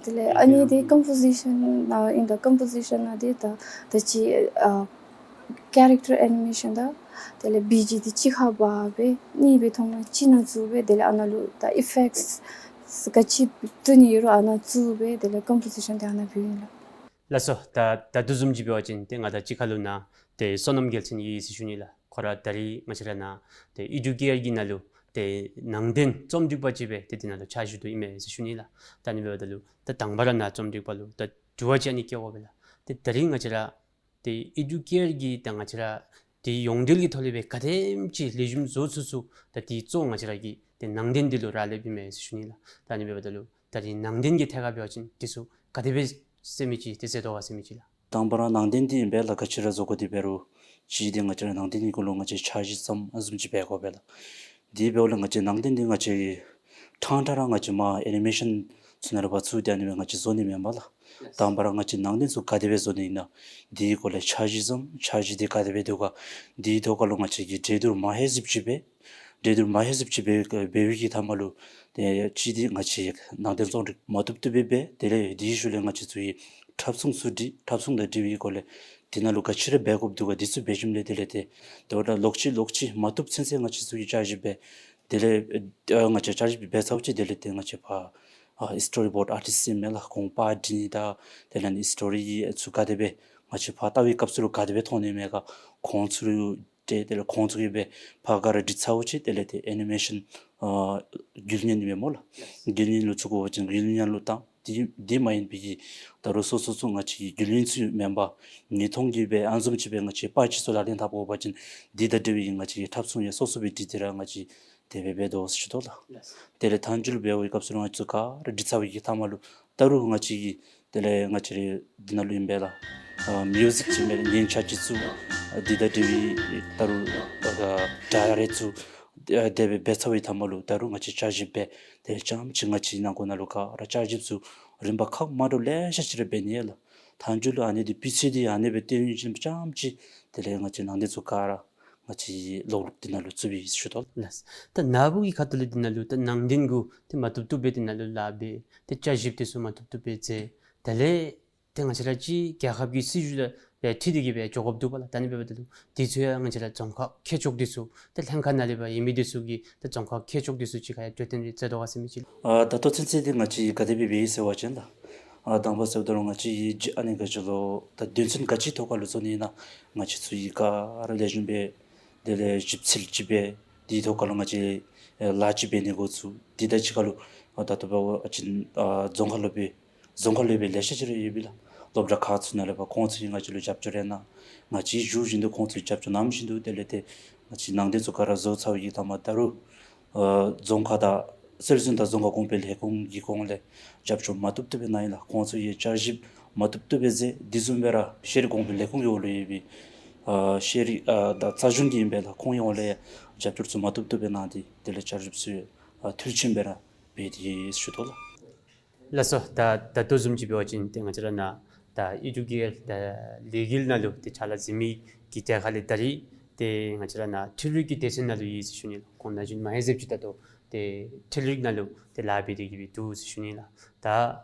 དེ་ལས་ཨ་ནི་ཏེ་ཀམ་པོ་ཟི་ཤཱན་ནང་ཨིན་ད་ཀམ་པོ་ཟི་ཤཱན་ནང་ཏེ་ད་ད་ཅི་ཨ་ཀེ་རེག་ཊར་ཨེ་ནི་མེ་ཤཱན་དང་དེ་ལས་བི་ཇི་འདི་གཅིག་ཁར་འབག་སྦེ་གཉིས་སྦེ་མཐོང་སྣང་གཅིག་ནང་བཙུགས་སྦེ་དེ་ལས་ཨ་ནཱ་ལུ་ད་ཨི་ཕེཀཊསི་ག་ཅི་བཙུགས་ནི་ཡོད་རུང་ཨ་ནཱ་བཙུགས་སྦེ་དེ་ལས་ཀམ་པོ་ཟི་ཤཱན་འདི་ཨ་ནཱ་འབདཝ་ཨིན་ལགས། ལགས་སོ། ད་ད་ལྟོ་བཟུམ་ཅིག་འབད་བ་ཅིན་ཏེ་ང་དང་གཅིག་ཁར་ལུ་ནཱ་ཏེ་བསོད་ནམས་རྒྱལ་མཚན་ཡོད་ཟེར་ཞུ་ནི་ལགས། ཁོ་ར་ད་རིས་ང་བཅས་ར་ནཱ་ཏེ་ཨི་ཌུ་ཀེ་ཡར་གྱི་ནང་ལུ་ཏེ་ནང་རྟེན་རྩོམ་སྒྲིག་པ་ཅིག་སྦེ་ཏེ་འདི་ནང་ལུ་ཕྱག་ཞུ་དོ་ཨིན་མས་ཟེར་ཞུ་ནི་ལགས། ད་ཨ་ནི་འབདཝ་ད་ལུ་ད་དང་པ་ར་ནཱ་རྩོམ་སྒྲིག་པ་ལུ་ད་དྲི་བ་ཅིག་ཨ་ནི་བཀོད་དགོ་པས་ལགས། ཏེ་ད་རིས་ང་བཅས་ར་ཏེ་ཨི་ཌུ་ཀེ་ཡར་གྱིས་ད་ང་བཅས་ར་ཏེ་ཡོངས་འབྲེལ་གྱི་ཐོག་ལས་སྦེ་ག་དེམ་ཅིག་ལེགས་ཤོམ་བཟོ་ཚུགས་ཚུགས་ད་དེ་གཙོ་བོ་ང་བཅས་ར་གི་ཏེ་ནང་རྟེན་འདི་ལུ་རག་ལསཔ་ཨིན་མས་ཟེར་ཞུ་ནི་ལགས། ད་ཨ་ནི་འབདཝ་ད་ལུ་ད་རིས་ནང་རྟེན་གྱི་ཐད་ཁར་འབད་བ་ཅིན་དེ་ཚུ་ག་དེ་སྦེ་ཟེར་མི་ཅིག་ཏེ་ཟེར་དོ་ག་ཟེར་མི་ཅིག་ལགས། དང་པ་ར་ནང་རྟེན་འདི་ཨིན་པས་ལགས། ག་ཅི་ར་བཟོ་དགོ་དེ་འབད་རུང་གཅིག་འདི་ང་བཅས་ར་ནང་རྟེན་གྱི་སྐོར་ལུ་ང་བཅས་འཆར་གཞི་བརྩམ་ཨ་བཟུམ་ཅིག་འབད་དགོ་པས་ལགས། དེ་འབདཝ་ལས་ང་བཅས་ནང་རྟེན་འདི་ང་བཅས་ཀྱིས་ཕྲང་ཕྲང་ར་ང་བཅས་མར་ཨེ་ནི་མེ་ཤཱན་ཚུ་ནང་ལུ་ཕར་བཙུགས་ཏེ་ཨ་ནི་སྦེ་ང་བཅས་བཟོ་ནི་མེན་པས་ལགས། དང་པ་ར་ང་བཅས་ནང་རྟེན་ཚུ་ག་དེ་སྦེ་བཟོ་ནི་ཨིན་ན་དེའི་སྐོར་ལས་འཆར་གཞི་བརྩམ། འཆར་གཞི་འདི་ག་དེ་སྦེ་འདུག་ག། དེའི་ཐོག་ཁར་ལུ་ང་བཅས་ཀྱིས་གྲོས་བསྡུར་མ་ཧེ་ཟིབ་ཅིག་འབད། གྲོས་བསྡུར་མ་ཧེ་ཟིབ་ཅིག་འབད་འབད་བའི་གི་མཐའ་མ་ལུ་ཏེ་གཅིག་འདི་ང་བཅས་ནང་རྟེན་རྩོམ་སྒྲིག་མ་བཏུབ་བཏུབ་སྦེ་འབད། དེ་ལས་དེའི་ཤུལ་ལས་ང་བཅས་ཚུ་གིས་འཁྲབ་གཞུང་ཚུ་སྒྲིག། འཁྲབ་གཞུང་དང་འབྲེལ་བའི་སྐོར་ལས་དེ་ནང་ལུ་ག་ཅི་ར་འབད་དགོཔ་འདུག་ག། དེ་ཚུ་འབད་ཞིནམ་ལས་དེ་ལས་ཏེ་དེ་འབདཝ་ད་ལོག་ཅི་ལོག་ཅི་མ་བཏུབ་ཚུན་ཚོད་ང་བཅས་ཚུ་གིས་བསྐྱར་ཞིབ་འབད། དེ་ལས་ཨ་ང་བཅས་བསྐྱར་ཞིབ་འབད་ཚརཝ་ཅིག་དེ་ལས་ཏེ་ང་བཅས་ཕར་ཨ་སི་ཊོ་རི་བོཌ་ཨར་ཊིསཊ་ཨིན་མས་ལགས། ཁོང་པར་སྒྲིག་ནི་དང་དེ་ལས་ཨ་ནི་སི་ཊོ་རི་ཚུ་ག་དེ་སྦེ་ང་བཅས་ཕར་ལྟ་བའི་སྐབས་སུ་ལུ་ག་དེ་སྦེ་མཐོང་ནི་མས་ག། ཁོང་ཚུ་ཏེ་དེ་ལས་ཁོང་ཚུ་གིས་སྦེ་ཕར་ག་ར་སྒྲིག་ཚརཝ་ཅིག་དེ་ལས་ཏེ་ཨེ་ནི་མེ་ཤཱན་ཨ་འགུལ་བརྙན་ཨིན་མས་སྨོ་ལགས། འགུལ་བརྙན་ལུ་བཙུགས་དགོ་པ་ཅིན་འགུལ་བརྙན་ལུ་བཏང་། དེ་དེ་མ་ཡིན་པའི་གི་ད་རུང་སོ་སོ་ཚུ་ང་བཅས་ཀྱི་འགུལ་བརྙན་ཚུ་མེན་པར་ཉིས་སྟོང་གི་སྦེ་ཨ་བཟུམ་ཅིག་སྦེ་ང་བཅས་པར་ཅིག་ཚུ་ལག་ལེན་འཐབ་དགོ་པ་ཅིན་དེ་དང་འབྲེལ་བའི་ང་བཅས་ཀྱི་འཁྲབ་གཞུང་ཡང་སོ་སོ་སྦེ་སྒྲིག་སྟེ་ར་ང་བཅས་དེ་སྦེ་འབད་དོ་ཟེར་ཞུ་དོ་ལགས། དེ་ལས་མཐའ་མཇུག་ལུ་འབད་བའི་སྐབས་སུ་ལུ་ང་བཅས་ཚུ་ག་ར་སྒྲིག་ཚར་བའི་གི་མཐའ་མ་ལུ་ད་རུང་ང་བཅས་ཀྱིས་དེ་ལས་ང་བཅས་རའི་འདི་ནང་ལུ་ཨིན་པས་ལགས། ཨ་མིའུ་ཟིག་ཅིག་མེན་ན་ཉན་ཆ་ཅིག་བཙུགས། ཨ་འདི་དང་འབྲེལ་བའི་ད་རུང་ཨ་ཌའི་རེཀཊ་ཚུ་ཨ་དེ་སྦེ་འབད་ཚར་བའི་མཐའ་མ་ལུ་ད་རུང་ང་བཅས་བསྐྱར་ཞིབ་འབད། དེ་ལས་རྐྱངམ་ཅིག་ང་བཅས་ནང་འཁོད་ནང་ལུ་ག་ར་བསྐྱར་ཞིབ་ཚུ་རིམ་པ་ཁག་མ་འདྲཝ་ལེ་ཤ་ཅིག་ར་འབད་ནི་ཡོད་ལགས། མཐའ་མཇུག་ལུ་ཨ་ནི་འདི་སྤུས་ཚད་འདི་ཨ་ནི་སྦེ་སྟོན་ཞིནམ་རྐྱངམ་ཅིག་དེ་ལས་ང་བཅས་ནང་རྟེན་ཚུ་ག་ར་ང་བཅས་ཀྱིས་ལོག་ལོག་འདི་ནང་ལུ་བཙུགས་པས་ཟེར་ཞུ་དོ་ལགས། ད་ནཱ་བུ་གི་ཁ་ཐུག་ལས་འདི་ནང་ལུ་ད་ནང་རྟེན་གུ་ཏེ་མ་བཏུབ་བཏུབ་སྦེ་འདི་ནང་ལུ་ལཱ་འབད། ཏེ་བསྐྱར་ཞིབ་འདི་ཚུ་མ་བཏུབ་བཏུབ་སྦེ་མཛད། དེ་ལས་ཏེ་ང་བཅས་ར་ཅིག་རྒྱལ་ཁབ་ཀྱི་སྲིད་བྱུས་ལུ་ཡང་འཁྲིལ་ཏེ་གི་སྦེ་འགྱོ་དགོཔ་འདུག་པ་ལགས། ད་ཨ་ནི་འབདཝ་ད་ལུ་དེ་ཚུ་ཡང་ང་བཅས་ར་རྫོང་ཁག་མཁས་མཆོག་འདི་ཚུ་ཏེ་ལྷན་ཁག་ནང་ལས་ཕར་ཡོད་མི་འདི་ཚུ་གིས་ཏེ་རྫོང་ཁག་མཁས་མཆོག་འདི་ཚུ་གཅིག་ཁར་ཡང་གྲོས་བསྟུན་རེ་མཛད་དོ་ག་ཟེར་མི་ཅིག་ལགས། ཨ་ད་ལྟོ་ཚུན་ཚོད་འདི་ང་བཅས་ག་དེ་སྦེ་འབད་ཡི་ཟེར་བ་ཅིན་ལགས། ཨ་དང་པ་ཟེརཝ་ད་ལུ་ང་བཅས་ཀྱིས་ཨ་ནི་ག་ཅི་ལོ་ད་དོན་ཚན་ག་ཅི་ཐོག་ཁར་ལུ་བཟོ་ནི་ཨིན་ན་ང་བཅས་ཚུ་གིས་ག་ར་ལེགས་ཤོམ་སྦེ་དེ་ལས་ཞིབ་འཚོལ་ཅིག་འབད། དེའི་ཐོག་ཁར་ལུ་ང་བཅས་ཨེ་ལཱ་ཅིག་འབད་ནི་འགོ་བཙུགས། དེ་དང་གཅིག་ཁར་ལུ་ཨ་ད་ལྟོ་འབད་བ་ཅིན་ཨ་རྫོང་ཁག་ལུ་སྦེ་རྫོང་ཁག་ལུ་སྦེ་ལེ་ཤ་ཅིག་ར་ཡོད་པས་ལགས། སློབ་གྲྭ་ཁག་ཚུ་ནང་ལས་ཕར་ཁོང་ཚུ་གིས་ང་བཅས་ལུ་རྒྱབ་སྐྱོར་རེ་གནང་། ང་བཅས་ཞུ་བཞིན་དུ་ཁོང་ཚུ་རྒྱབ་སྐྱོར་གནང་བཞིན་དུ་དེ་ལས་ཏེ་ང་བཅས་ནང་རྟེན་ཚུ་ག་ར་བཟོ་ཚར་བའི་གི་མཐའ་མ་ད་རུང་ཨ་རྫོང་ཁག་དང་སྲོལ་འཛིན་དང་རྫོང་ཁ་གོང་འཕེལ་ལས་ཁུངས་ཀྱི་ཁོངས་ལས་རྒྱབ་སྐྱོར་མ་བཏུབ་བཏུབ་སྦེ་གནང་ཡི་ལགས། ཁོང་ཚུ་གིས་བསྐྱར་ཞིབ་མ་བཏུབ་བཏུབ་སྦེ་མཛད། དེ་བཟུམ་སྦེ་ར་ཤེས་རིག་གོང་འཕེལ་ལས་ཁུངས་ཀྱི་འོག་ལུ་ཡོད་པའི་ཨ་ཤེས་རིག་ཨ་དང་རྩ་གཞུང་གི་ཨིན་པས་ལགས། ཁོང་གི་འོག་ལས་རྒྱབ་སྐྱོར་ཚུ་མ་བཏུབ་བཏུབ་སྦེ་གནང་སྟེ་དེ་ལས་བསྐྱར་ཞིབ་ཚུ་ཨ་མཐིལ་ཕྱིན་སྦེ་ར་འབད་དེ་ཡོད་ཟེར་ཞུ་དོ་ལགས། ལགས་སོ། ད་ད་ལྟོ་བཟུམ་ཅིག་འབད་བ་ཅིན་ཏེ་ང་བཅས་ར་ནཱ་ད་ཨི་ཌུ་ཀེ་ཡར་ད་ལས་འགུལ་ནང་ལུ་ཏེ་ཕྱག་ལཱ་མཛད་མི་གི་གྲས་ཁར་ལས་ད་རིས་ཏེ་ང་བཅས་ར་ནཱ་འཕྲུལ་རིག་གི་སྡེ་ཚན་ནང་ལུ་ཡོད་ཟེར་ཞུ་ནི་ལགས། ཁོང་ན་གཞོན་མ་ཧེ་ཟེརཝ་ཅིག་ད་ལྟོ་ཏེ་འཕྲུལ་རིག་ནང་ལུ་ཏེ་ལཱ་འབད་དེ་གི་སྦེ་འདུག་ཟེར་ཞུ་ནི་ལགས། ད་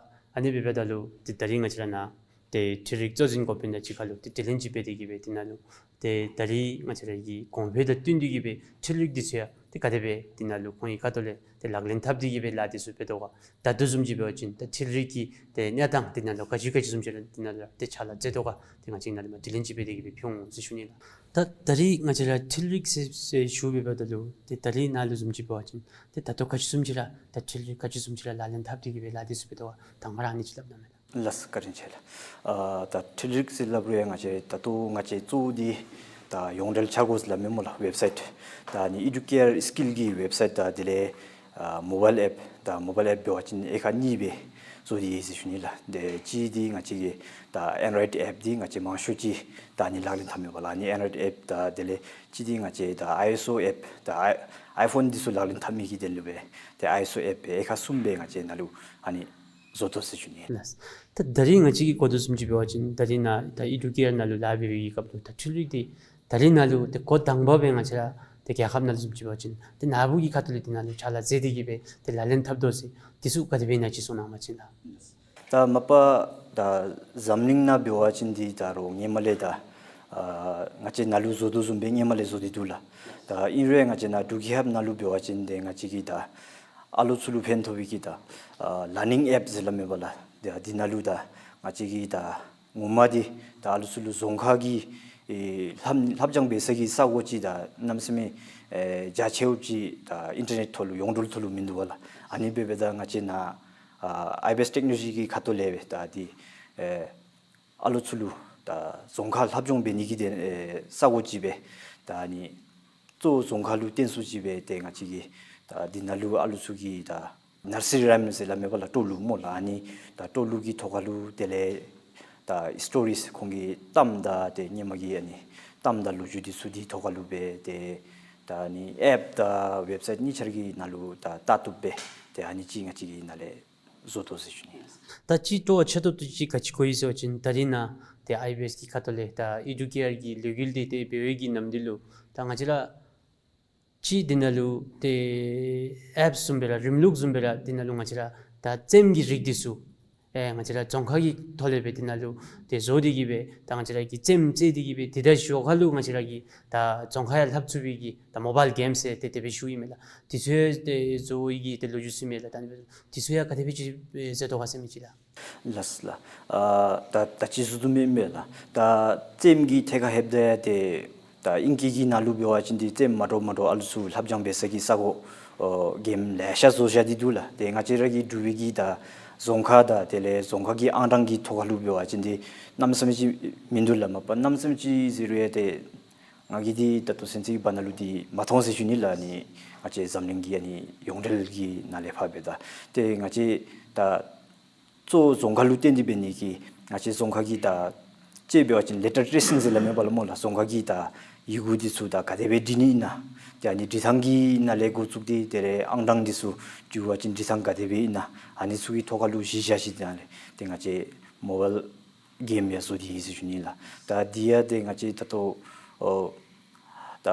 ཨ་ནི་འབདཝ་ད་ལུ་ཏེ་ད་རིས་ང་བཅས་ར་ནཱ་ཏེ་འཕྲུལ་རིག་གཙོ་འཛིན་འགོ་དཔོན་དང་གཅིག་ཁར་ལུ་ཏེ་དྲི་ལན་ཅིག་འབད་དེ་གི་སྦེ་འདི་ནང་ལུ་ཏེ་ད་རིས་ང་བཅས་ར་གི་གོང་འཕེལ་དང་བསྟུན་ཏེ་གི་སྦེ་འཕྲུལ་རིག་འདི་ཚུ་ཡང་ཏེ་ག་དེ་སྦེ་འདི་ནང་ལུ་ཁོང་གི་ཁ་ཐུག་ལས་ཏེ་ལག་ལེན་འཐབ་སྟེ་གི་སྦེ་ལཱ་འདི་ཚུ་འབད་དོ་ག། ད་ལྟོ་བཟུམ་ཅིག་འབད་བ་ཅིན་ད་འཕྲུལ་རིག་གི་ཏེ་གནས་སྟངས་འདི་ནང་ལུ་ག་ཅི་ག་ཅི་བཟུམ་ཅིག་ར་འདི་ནང་ལུ་ཏེ་ཕྱག་ལཱ་མཛད་དོ་ག། ཏེ་ང་བཅས་ནཱ་ལས་མར་དྲི་ལན་ཅིག་འབད་དེ་གི་སྦེ་ཕུལ་འོང་ཟེར་ཞུ་ནི་ལགས། ད་ད་རིས་ང་བཅས་ར་འཕྲུལ་རིག་ཟེར་ཟེར་ཞུ་འབདཝ་ད་ལུ་ཏེ་ད་རིས་ནཱ་ལུ་བཟུམ་ཅིག་འབད་བ་ཅིན་ཏེ་ད་ལྟོ་ག་ཅི་བཟུམ་ཅིག་ར་ད་འཕྲུལ་རིག་ག་ཅི་བཟུམ་ཅིག་ར་ལག་ལེན་འཐབ་སྟེ་གི་སྦེ་ལཱ་འདི་ཚུ་འབད་དོ་ག། དང་པ་ར་ཨ་ནི་ཅིག་སླབ་གནང་མས་ལགས། ལགས་སོ། བཀའ་དྲིན་ཆེ་ལགས། ཨ་ད་འཕྲུལ་རིག་ཟེར་སླབ་རུང་ཡང་ང་བཅས་ད་ལྟོ་ང་བཅས་གཙོ་བོ་འདི་ད་ཡོངས་འབྲེལ་འཆར་སྒོ་ཟེར་སླབ་མས་སྨོ་ལགས། ཝེབ་སའིཊ་ད་ཨ་ནི་ཨི་ཌུ་ཀེ་ཡར་སི་ཀིལ་གྱི་ཝེབ་སའིཊ་དང་དེ་ལས་ཨ་མོ་བཱའིལ་ཨེཔ་ད་མོ་བཱའིལ་ཨེཔ་འབད་བ་ཅིན་དབྱེ་ཁག་གཉིས་སྦེ་བཟོ་སྟེ་ཡོད་ཟེར་ཞུ་ནི་ལགས། ཏེ་གཅིག་འདི་ང་བཅས་ཀྱི་ད་ཨེན་ཌོ་རོའིཌ་ཨེཔ་འདི་ང་བཅས་མང་ཤོས་ཅིག་ད་ཨ་ནི་ལག་ལེན་འཐབ་མས་པ་ལགས། ཨ་ནི་ཨེན་ཌོ་རོའིཌ་ཨེཔ་དང་དེ་ལས་གཅིག་འདི་ང་བཅས་ད་ཨའི་ཨེསི་ཨོ་ཨེཔ་ད་ཨའི་ཨའི་ཕོན་འདི་ཚུ་ལག་ལེན་འཐབ་མི་གི་དོན་ལུ་སྦེ་ཏེ་ཨའི་ཨེསི་ཨོ་ཨེཔ་སྦེ་དབྱེ་ཁག་གསུམ་སྦེ་ང་བཅས་ནཱ་ལུ་ཨ་ནི་ བཟོ་དོ་ཟེར་ཞུ་ནི། ལགས། ད་ད་རིས་ང་བཅས་ཀྱིས་གོ་དོ་བཟུམ་ཅིག་འབད་བ་ཅིན་ད་རིས་ནཱ་ད་ཨི་ཌུ་ཀེ་ཡར་ནང་ལུ་ལཱ་འབད་བའི་གི་སྐབས་ལུ་ད་འཕྲུལ་རིག་འདི་ད་རིས་ནང་ལུ་ཏེ་འགོ་དང་པ་སྦེ་ང་བཅས་ར་ཏེ་རྒྱལ་ཁབ་ནང་ལུ་བཟུམ་ཅིག་འབད་བ་ཅིན་ཏེ་ནཱ་བུ་གི་ཁ་ཐུག་ལས་འདི་ནང་ལུ་ཕྱག་ལཱ་མཛད་དེ་གི་སྦེ་ཏེ་ལག་ལེན་འཐབ་དོ་ཟེར་འདི་ཚུ་ག་དེ་སྦེ་ཨིན་ན་ཅིག་གསུང་གནང་བ་ཅིན་ལགས། ད་མ་པ་ད་འཛམ་གླིང་ནང་འབད་བ་ཅིན་འདི་ད་རུང་སྔོན་མ་ལས་ད་ཨ་ང་བཅས་ནཱ་ལུ་བཟོ་དོ་བཟུམ་སྦེ་སྔོན་མ་ལས་བཟོ་སྟེ་འདུག་ལགས། ད་ཨིན་རུང་ང་བཅས་ནཱ་འབྲུག་རྒྱལ་ཁབ་ནང་ལུ་འབད་བ་ཅིན་ཏེ་ང་བཅས་ཀྱིས་ད་ཨ་ལོ་ཚུ་ལུ་ཕན་ཐོགས་པའི་གི་ད་ཨ་ལར་ནིང་ཨེཔ་ཟེར་སླབ་མས་པ་ལགས། ཏེ་འདི་ནང་ལུ་ད་ང་བཅས་ཀྱིས་ད་ངོ་མ་འདི་ད་ཨ་ལོ་ཚུ་ལུ་རྫོང་ཁ་གི་ཨེ་ལྷབ་ལྷབ་སྦྱང་འབད་ས་གི་ས་གོ་ཅིག་ད་གནམ་མེད་ས་མེད་ཨེ་རྒྱ་ཆེཝ་ཅིག་ད་ཨིན་ཊར་ནེཊ་ཐོག་ལུ་ཡོངས་གྲོལ་ཐོག་ལུ་མིན་འདུག་པ་ལགས། ཨ་ནི་འབད་འབདཝ་ད་ང་བཅས་ནཱ་ཨ་ཨའི་བི་ཨེསི་ཊེག་ནོ་ལོ་ཇི་གི་ཁ་ཐུག་ལས་སྦེ་ད་འདི་ཨེ་ཨ་ལོ་ཚུ་ལུ་ད་རྫོང་ཁ་ལྷབ་སྦྱོང་འབད་ནི་གི་ཏེ་ཨེ་ས་གོ་ཅིག་སྦེ་ད་ཨ་ནི་གཙོ་བོ་རྫོང་ཁ་ལུ་བརྟེན་སུ་ཅིག་སྦེ་ཏེ་ང་བཅས་ཀྱིས་ད་འདི་ནང་ལུ་ཨ་ལོ་ཚུ་གི་ད་ནར་སི་རི་རའིམསི་ཟེར་སླབ་མས་པ་ལགས། སྤྲོ་ལུགས་སྨོ་ལགས། ཨ་ནི་ད་སྤྲོ་ལུགས་ཀྱི་ཐོག་ཁ་ལུ་དེ་ལས་ད་སི་ཊོ་རིས་ཁོང་གི་གཏམ་དང་ཏེ་སྔོན་མ་གི་ཨ་ནི་གཏམ་དང་ལོ་རྒྱུས་འདི་ཚུ་འདི་ཐོག་ཁ་ལུ་སྦེ་ཏེ་ད་ཨ་ནི་ཨེཔ་དང་ཝེབ་སའིཊ་གཉིས་ཆ་ར་གི་ནང་ལུ་ད་བལྟ་བཏུབ་སྦེ་ཏེ་ཨ་ནི་ཅིག་ང་བཅས་ཀྱིས་ནཱ་ལས་བཟོ་དོ་ཟེར་ཞུ་ནི། ད་ཅིག་སྤྲོ་བ་ཆེ་ཏོག་ཏོ་ཅིག་ག་ཅི་གོ་ཡི་ཟེར་བ་ཅིན་ད་རིས་ནཱ་ཏེ་ཨའི་བི་ཨེསི་གི་ཁ་ཐུག་ལས་ད་ཨི་ཌུ་ཀེ་ཡར་གྱི་ལས་འགུལ་འདི་ཏེ་འབད་བའི་གི་ནམ་དུས་ལུ་ད་ང་བཅས་ར་ཅིག་འདི་ནང་ལུ་ཏེ་ཨེཔ་བཟུམ་སྦེ་ར་རིམ་ལུགས་བཟུམ་སྦེ་ར་འདི་ནང་ལུ་ང་བཅས་ར་ད་རྩེདམོ་གི་རིགས་འདི་ཚུ་ཨེ་ང་བཅས་ར་རྫོང་ཁ་གི་ཐོག་ལས་སྦེ་འདི་ནང་ལུ་ཏེ་བཟོ་སྟེ་གི་སྦེ་ད་ང་བཅས་ར་གིས་རྩེདམོ་རྩེ་སྟེ་གི་སྦེ་ཏེ་ད་ཞོར་ཁ་ལུ་ང་བཅས་ར་གིས་ད་རྫོང་ཁ་ཡང་ལྷབ་ཚུགས་པའི་གི་ད་མོ་བཱའིལ་གེམ་ཟེར་ཏེ་དེ་སྦེ་ཞུཝ་ཨིན་མས་ལགས། འདི་ཚུ་ཡང་ཏེ་བཟོ་བའི་གི་ཏེ་ལོ་རྒྱུས་ཚུ་མས་ལགས། ད་འདི་སྦེ་འདི་ཚུ་ཡང་ག་དེ་སྦེ་ཅིག་ཨེ་མཛད་དོ་ག་ཟེར་མི་ཅིག་ལགས། ལགས་ལགས། ཨ་ད་ད་ཅི་ཞུ་དོ་མེན་མས་ལགས། ད་རྩེདམོ་གི་ཐད་ཁར་ལྷོདཔ་ད་ཏེ་ད་ཨིང་སྐད་ཀྱི་ནང་ལུ་འབད་བ་ཅིན་འདི་རྩེདམོ་མ་འདྲཝ་མ་འདྲཝ་ཨ་ལུ་ཚུ་ལྷབ་སྦྱང་འབད་ས་གི་ས་གོ་ཨོ་གེམ་ལེ་ཤ་བཟོ་བཞག་སྟེ་འདུག་ལགས། ཏེ་ང་བཅས་ར་གི་འབྲུག་པའི་གི་ད་རྫོང་ཁ་དང་དེ་ལས་རྫོང་ཁ་གི་ཨང་གྲངས་ཀྱི་ཐོག་ཁ་ལུ་འབད་བ་ཅིན་འདི་གནམ་མེད་ས་མེད་ཅིག་མིན་འདུག་ལགས། མ་པ་གནམ་མེད་ས་མེད་ཅིག་ཟེར་རུང་ཡང་ཏེ་ང་གིས་འདི་ད་ལྟོ་ཚུན་ཚོད་ཀྱི་བར་ན་ལུ་འདི་མ་མཐོང་ཟེར་ཞུ་ནི་ལགས། ཨ་ནི་ང་བཅས་འཛམ་གླིང་གི་ཨ་ནི་ཡོངས་འབྲེལ་གྱི་ནང་ལས་ཕར་འབདཝ་ད་ཏེ་ང་བཅས་ད་གཙོ་བོ་རྫོང་ཁ་ལུ་བརྟེན་ཏེ་འབད་ནི་གིས་ང་བཅས་རྫོང་ཁ་གི་ད་ཅིག་འབད་བ་ཅིན་ལེ་ཊར་ཊེ་སིང་ཟེར་སླབ་མས་པ་ལགས་སྨོ་ལགས། རྫོང་ཁ་གི་ད་ཡི་གུ་འདི་ཚུ་ད་ག་དེ་སྦེ་འབྲི་ནི་ཨིན་ན། ཏེ་ཨ་ནི་འབྲི་ཐངས་ཀྱི་ནང་ལས་འགོ་བཙུགས་ཏེ་དེ་ལས་ཨང་གྲངས་འདི་ཚུ་འབྲི་བ་ཅིན་འབྲི་ཐངས་ག་དེ་སྦེ་ཨིན་ན། ཨ་ནི་ཚུ་གི་ཐོག་ཁ་ལུ་གཞི་བཞག་ཞིནམ་ལས་ཏེ་ང་བཅས་མོ་བཱའིལ་གེམ་ཡང་བཟོ་སྟེ་ཡོད་ཟེར་ཞུ་ནི་ལགས། ད་འདི་ཡང་ཏེ་ང་བཅས་ད་ལྟོ་ཨོ་ད་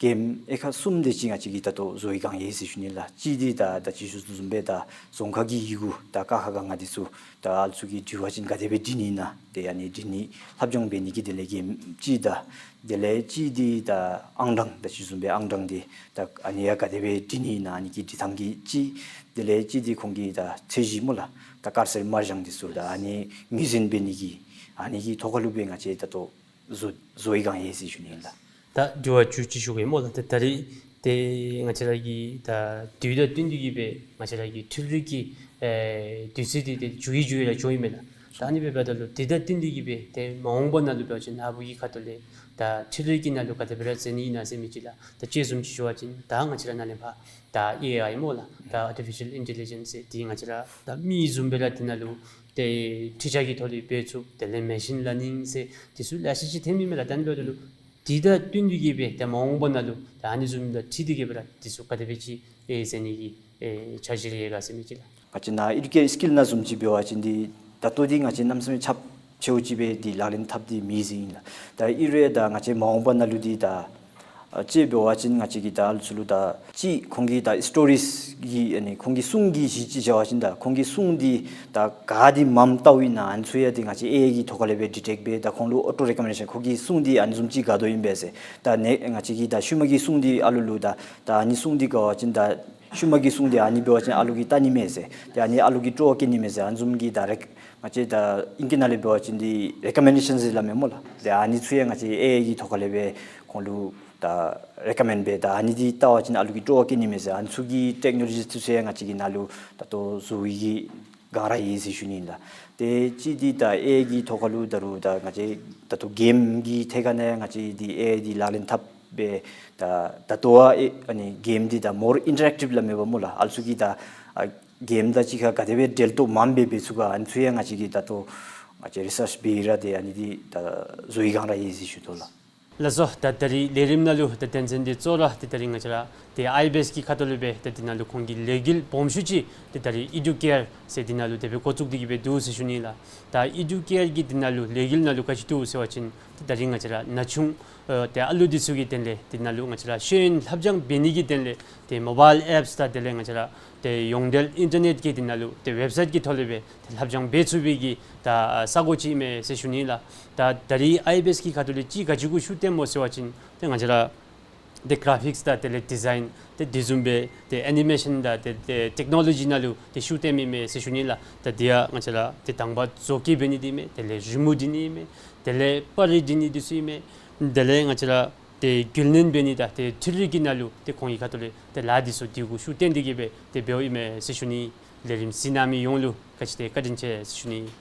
གེམ་ཨེ་ཁག་གསུམ་དེ་ཅིག་ང་བཅས་ཀྱིས་ད་ལྟོ་བཟོ་བའི་བསྒང་ཡོད་ཟེར་ཞུ་ནི་ལགས། གཅིག་འདི་ད་ད་ཅི་ཞུ་དོ་བཟུམ་སྦེ་ད་རྫོང་ཁ་གི་ཡི་གུ་ད་ཀ་ཁ་ག་ང་འདི་ཚུ་ད་ཨ་ལུ་ཚུ་གིས་འབྲི་བ་ཅིན་ག་དེ་སྦེ་འབྲི་ནི་ཨིན་ན། ཏེ་ཨ་ནི་འབྲི་ནི་ལྷབ་སྦྱང་འབད་ནི་གི་དེ་ལས་གེམ་གཅིག་དང་དེ་ལས་གཅིག་འདི་ད་ཨང་གྲངས་ད་ཅི་ཞུ་དོ་བཟུམ་སྦེ་ཨང་གྲངས་འདི་ད་ཨ་ནི་ཡང་ག་དེ་སྦེ་འབྲི་ནི་ཨིན་ན་ཨ་ནི་གི་འབྲི་ཐངས་ཀྱི་གཅིག། དེ་ལས་གཅིག་འདི་ཁོང་གི་ད་ཚད་གཞི་སྨོ་ལགས། ད་དཀར་སེར་དམར་ལྗང་འདི་ཚུ་ད་ཨ་ནི་ངོས་འཛིན་འབད་ནི་གི་ཨ་ནི་གི་ཐོག་ཁ་ལུ་སྦེ་ང་བཅས་ད་ལྟོ་བཟོ་བཟོ་བའི་བསྒང་ཡོད་ཟེར་ཞུ་ནི་ཨིན་ལགས། ད་དྲི་བ་བཅུ་གཅིག་ཞུ་གེ་སྨོ་ལགས། ད་ད་རིས་ཏེ་ང་བཅས་ར་གི་ད་དུས་དང་བསྟུན་ཏེ་གི་སྦེ་ང་བཅས་ར་གི་འཕྲུལ་རིག་གི་ཨེ་དུས་ཚོད་འདི་ཏེ་འགྱུར་བའི་འགྱུར་བའི་ར་འགྱོཝ་ཨིན་མས་ལགས། ད་ཨ་ནི་འབདཝ་ད་ལུ་དེ་དང་བསྟུན་ཏེ་གི་སྦེ་ཏེ་མ་འོངས་པ་ནང་ལུ་འབད་བ་ཅིན་ནཱ་བུ་གི་ཁ་ཐུག་ལས་ད་འཕྲུལ་རིག་གི་ནང་ལུ་ག་དེ་སྦེ་ར་མཛད་ནི་ཨིན་ན་ཟེར་མི་ཅིག་ལགས། ད་དཔྱེ་བཟུམ་ཅིག་ཞུ་བ་ཅིན་ད་ང་བཅས་ར་ནཱ་ལས་ཕར་ད་ཨེ་ཨའི་སྨོ་ལགས། ད་ཨར་ཊི་ཕི་ཤཱལ་ཨིན་ཊེ་ལི་ཇེནསི་ཟེར་འདི་ང་བཅས་ར་ད་མི་བཟུམ་སྦེ་ར་འདི་ནང་ལུ་ཏེ་འཕྲུལ་ཆས་ཀྱི་ཐོག་ལས་འབད་ཚུགས། དེ་ལས་མེ་ཤིན་ལར་ནིང་ཟེར་འདི་ཚུ་ལེ་ཤ་ཅིག་ཐོནམ་ཨིན་མས་ལགས། ད་ཨ་ནི་འབདཝ་ད་ལུ་དེ་དང་བསྟུན་ཏེ་གི་སྦེ་ཏེ་མ་འོངས་པ་ནང་ལུ་ད་ཨ་ནི་བཟུམ་དང་འཁྲིལ་ཏེ་གི་སྦེ་ར་འདི་ཚུ་ག་དེ་སྦེ་ཅིག་ཨེ་མཛད་ནི་གི་ཨེ་འཆར་གཞི་རེ་ཡོད་ག་ཟེར་མི་ཅིག་ལགས། ང་བཅས་ནཱ་ཨེ་ཌུ་ཀེ་སི་ཀིལ་ནང་བཟུམ་ཅིག་འབད་བ་ཅིན་འདི་ད་ལྟོ་འདི་ང་བཅས་གནམ་མེད་ས་མེད་ཁྱབ་ཆེཝ་ཅིག་སྦེ་འདི་ལག་ལེན་འཐབ་སྟེ་མེད་ཟེར་ཨིན་ལགས། ད་ཨིན་རུང་ད་ང་བཅས་མ་འོངས་པ་ནང་ལུ་འདི་ད་ཨ་དཔྱེ་འབད་བ་ཅིན་ང་བཅས་ཀྱིས་ད་ཨ་ལུ་ཚུ་ལུ་ད་ཅིག་ཁོང་གི་ད་སི་ཊོ་རིས་ཀྱི་ཨ་ནི་ཁོང་གི་སྲུང་འདི་གཞི་ཅིག་བཞག་པ་ཅིན་ད་ཁོང་གི་སྲུང་འདི་ད་ག་འདི་མངམ་བལྟཝ་ཨིན་ན་ཨ་ནི་ཚུ་ཡང་འདི་ང་བཅས་ཨེ་ཨའི་གི་ཐོག་ཁ་ལས་སྦེ་ཌི་ཊེཀཊ་འབད་ད་ཁོང་ལུ་ཨོ་ཊོ་རེ་ཀོ་མེན་ཌེ་ཤཱན་ཁོང་གི་སྲུང་འདི་ཨ་ནི་བཟུམ་ཅིག་དགའ་དོ་ཨིན་པས་ཟེར། ད་ནཱ་ང་བཅས་ཀྱིས་ད་ཤུལ་མ་གི་སྲུང་འདི་ཨ་ལུ་ལུ་ད་ད་ཨ་ནི་སྲུང་འདི་དགའ་བ་ཅིན་ད་ཤུལ་མ་གི་སྲུང་འདི་ཨ་ནི་འབད་བ་ཅིན་ཨ་ལུ་གིས་བལྟ་ནི་མས་ཟེར། ཏེ་ཨ་ནི་ཨ་ལུ་གིས་སྤྲོ་བ་བསྐྱེད་ནི་མས་ཟེར། ཨ་ནི་བཟུམ་གྱི་ད་རེ་ང་བཅས་ད་ཨིང་སྐད་ནང་ལས་འབད་བ་ཅིན་འདི་རེ་ཀོ་མེན་ཌེ་ཤཱན་ཟེར་སླབ་མས་སྨོ་ལགས། ཏེ་ཨ་ནི་ཚུ་ཡང་ང་བཅས་ཨེ་ཨའི་གི་ཐོག་ཁ་ལས་སྦེ་ཁོང་ལུ་ད་རེ་ཀོ་མེནཌ་འབད་ད་ཨ་ནི་འདི་བལྟ་བ་ཅིན་ཨ་ལུ་གིས་སྤྲོ་བ་བསྐྱེད་ནི་མས་ཟེར། ཨ་ནི་ཚུ་གི་ཊེཀ་ནོ་ལོ་ཇི་འདི་ཚུ་ཡང་ང་བཅས་ཀྱིས་ནཱ་ལུ་ད་ལྟོ་བཟོ་བའི་གི་བསྒང་ར་ཡོད་ཟེར་ཞུ་ནི་ཨིན་ལགས། ཏེ་གཅིག་འདི་ད་ཨེ་ཨའི་གི་ཐོག་ཁ་ལུ་ད་རུང་ད་ང་བཅས་ད་ལྟོ་གེམ་གྱི་ཐད་ཁ་ནང་ང་བཅས་འདི་ཨེ་ཨའི་འདི་ལག་ལེན་འཐབ་སྦེ་ད་ད་ལྟོ་ཨ་ཨེ་ཨ་ནི་གེམ་འདི་ད་མོར་ཨིན་ཊེ་རེཀ་ཊིབ་སླབ་མས་པ་སྨོ་ལགས། ཨ་ལུ་ཚུ་གིས་ད་ཨ་གེམ་དང་གཅིག་ཁར་ག་དེ་སྦེ་འབྲེལ་གཏོགས་མངམ་སྦེ་འབད་ཚུགས་ག་ཨ་ནི་ཚུ་ཡང་ང་བཅས་ཀྱིས་ད་ལྟོ་ང་བཅས་རི་སརཆ་འབད་ར་ཏེ་ཨ་ནི་འདི་ད་བཟོ་བའི་བསྒང་ར་ཡོད་ཟེར་ཞུ་དོ་ལགས། ལགས་སོ། ད་ད་རིས་ལས་རིམ་ནང་ལུ་ད་དོན་ཚན་འདི་གཙོ་བོ་ར་ཏེ་ད་རིས་ང་བཅས་ར་ཏེ་ཨའི་བི་ཨེསི་གི་ཁ་ཐུག་ལས་སྦེ་ཏེ་འདི་ནང་ལུ་ཁོང་གི་ལས་འགུལ་སྦོམ་ཤོས་ཅིག་ཏེ་ད་རིས་ཨི་ཌུ་ཀེར་ཟེར་འདི་ནང་ལུ་དེ་སྦེ་འགོ་བཙུགས་ཏེ་གི་སྦེ་འདུག་ཟེར་ཞུ་ནི་ལགས། ད་ཨི་ཌུ་ཀེར་གྱི་འདི་ནང་ལུ་ལས་འགུལ་ནང་ལུ་ག་ཅི་འདུག་ཟེར་བ་ཅིན་ཏེ་ད་རིས་ང་བཅས་ར་ན་ཆུང་ཨ་ཏེ་ཨ་ལུ་འདི་ཚུ་གི་དོན་ལས་འདི་ནང་ལུ་ང་བཅས་ར་ཤེས་ཡོན་ལྷབ་སྦྱང་འབད་ནི་གི་དོན་ལས་ཏེ་མོ་བཱའིལ་ཨེཔསི་དང་དེ་ལས་ང་བཅས་ར་ཏེ་ཡོངས་འབྲེལ་ཨིན་ཊར་ནེཊ་གི་འདི་ནང་ལུ་ཏེ་ཝེབ་སའིཊ་གི་ཐོག་ལས་སྦེ་ཏེ་ལྷབ་སྦྱང་འབད་ཚུགས་པའི་གི་ད་ས་གོ་ཅིག་ཨིན་མས་ཟེར་ཞུ་ནི་ལགས། ད་ད་རིས་ཨའི་བི་ཨེསི་གི་ཁ་ཐུག་ལས་ཅིག་ག་ཅི་གུ་ཤུགས་བཏོནམ་སྨོ་ཟེར་བ་ཅིན་ཏེ་ང་བཅས་ར་ཏེ་གར་ཕིཀསི་དང་དེ་ལས་ཌི་ཛའིན་ཏེ་དེ་བཟུམ་སྦེ་ཏེ་ཨེ་ནི་མེ་ཤཱན་དང་ཏེ་ཏེ་ཊེཀ་ནོ་ལོ་ཇི་ནང་ལུ་ཏེ་ཤུགས་བཏོནམ་ཨིན་མས་ཟེར་ཞུ་ནི་ལགས། ད་དེ་ཡང་ང་བཅས་ར་ཏེ་དང་པ་བཟོ་བཀོད་འབད་ནི་འདི་ཨིན་མས། དེ་ལས་རི་མོ་འབྲི་ནི་ཨིན་མས། དེ་ལས་པར་རིས་འབྲི་ནི་འདི་ཚུ་ཨིན་མས། དེ་ལས་ང་བཅས་ར་ཏེ་རྒྱུན་ལེན་འབད་ནི་དང་ཏེ་འཕྲུལ་རིག་གི་ནང་ལུ་ཏེ་ཁོང་གི་ཁ་ཐུག་ལས་ཏེ་ལཱ་འདི་ཚུ་འདི་གུ་ཤུགས་བཏོན་ཏེ་གི་སྦེ་ཏེ་འབདཝ་ཨིན་མས་ཟེར་ཞུ་ནི། ལས་རིམ་གཟིགས་གནང་མི་ཡོངས་ལུ་ག་ཅི་ཏེ་བཀའ་དྲིན་ཆེ་ཟེར་ཞུ་ནི།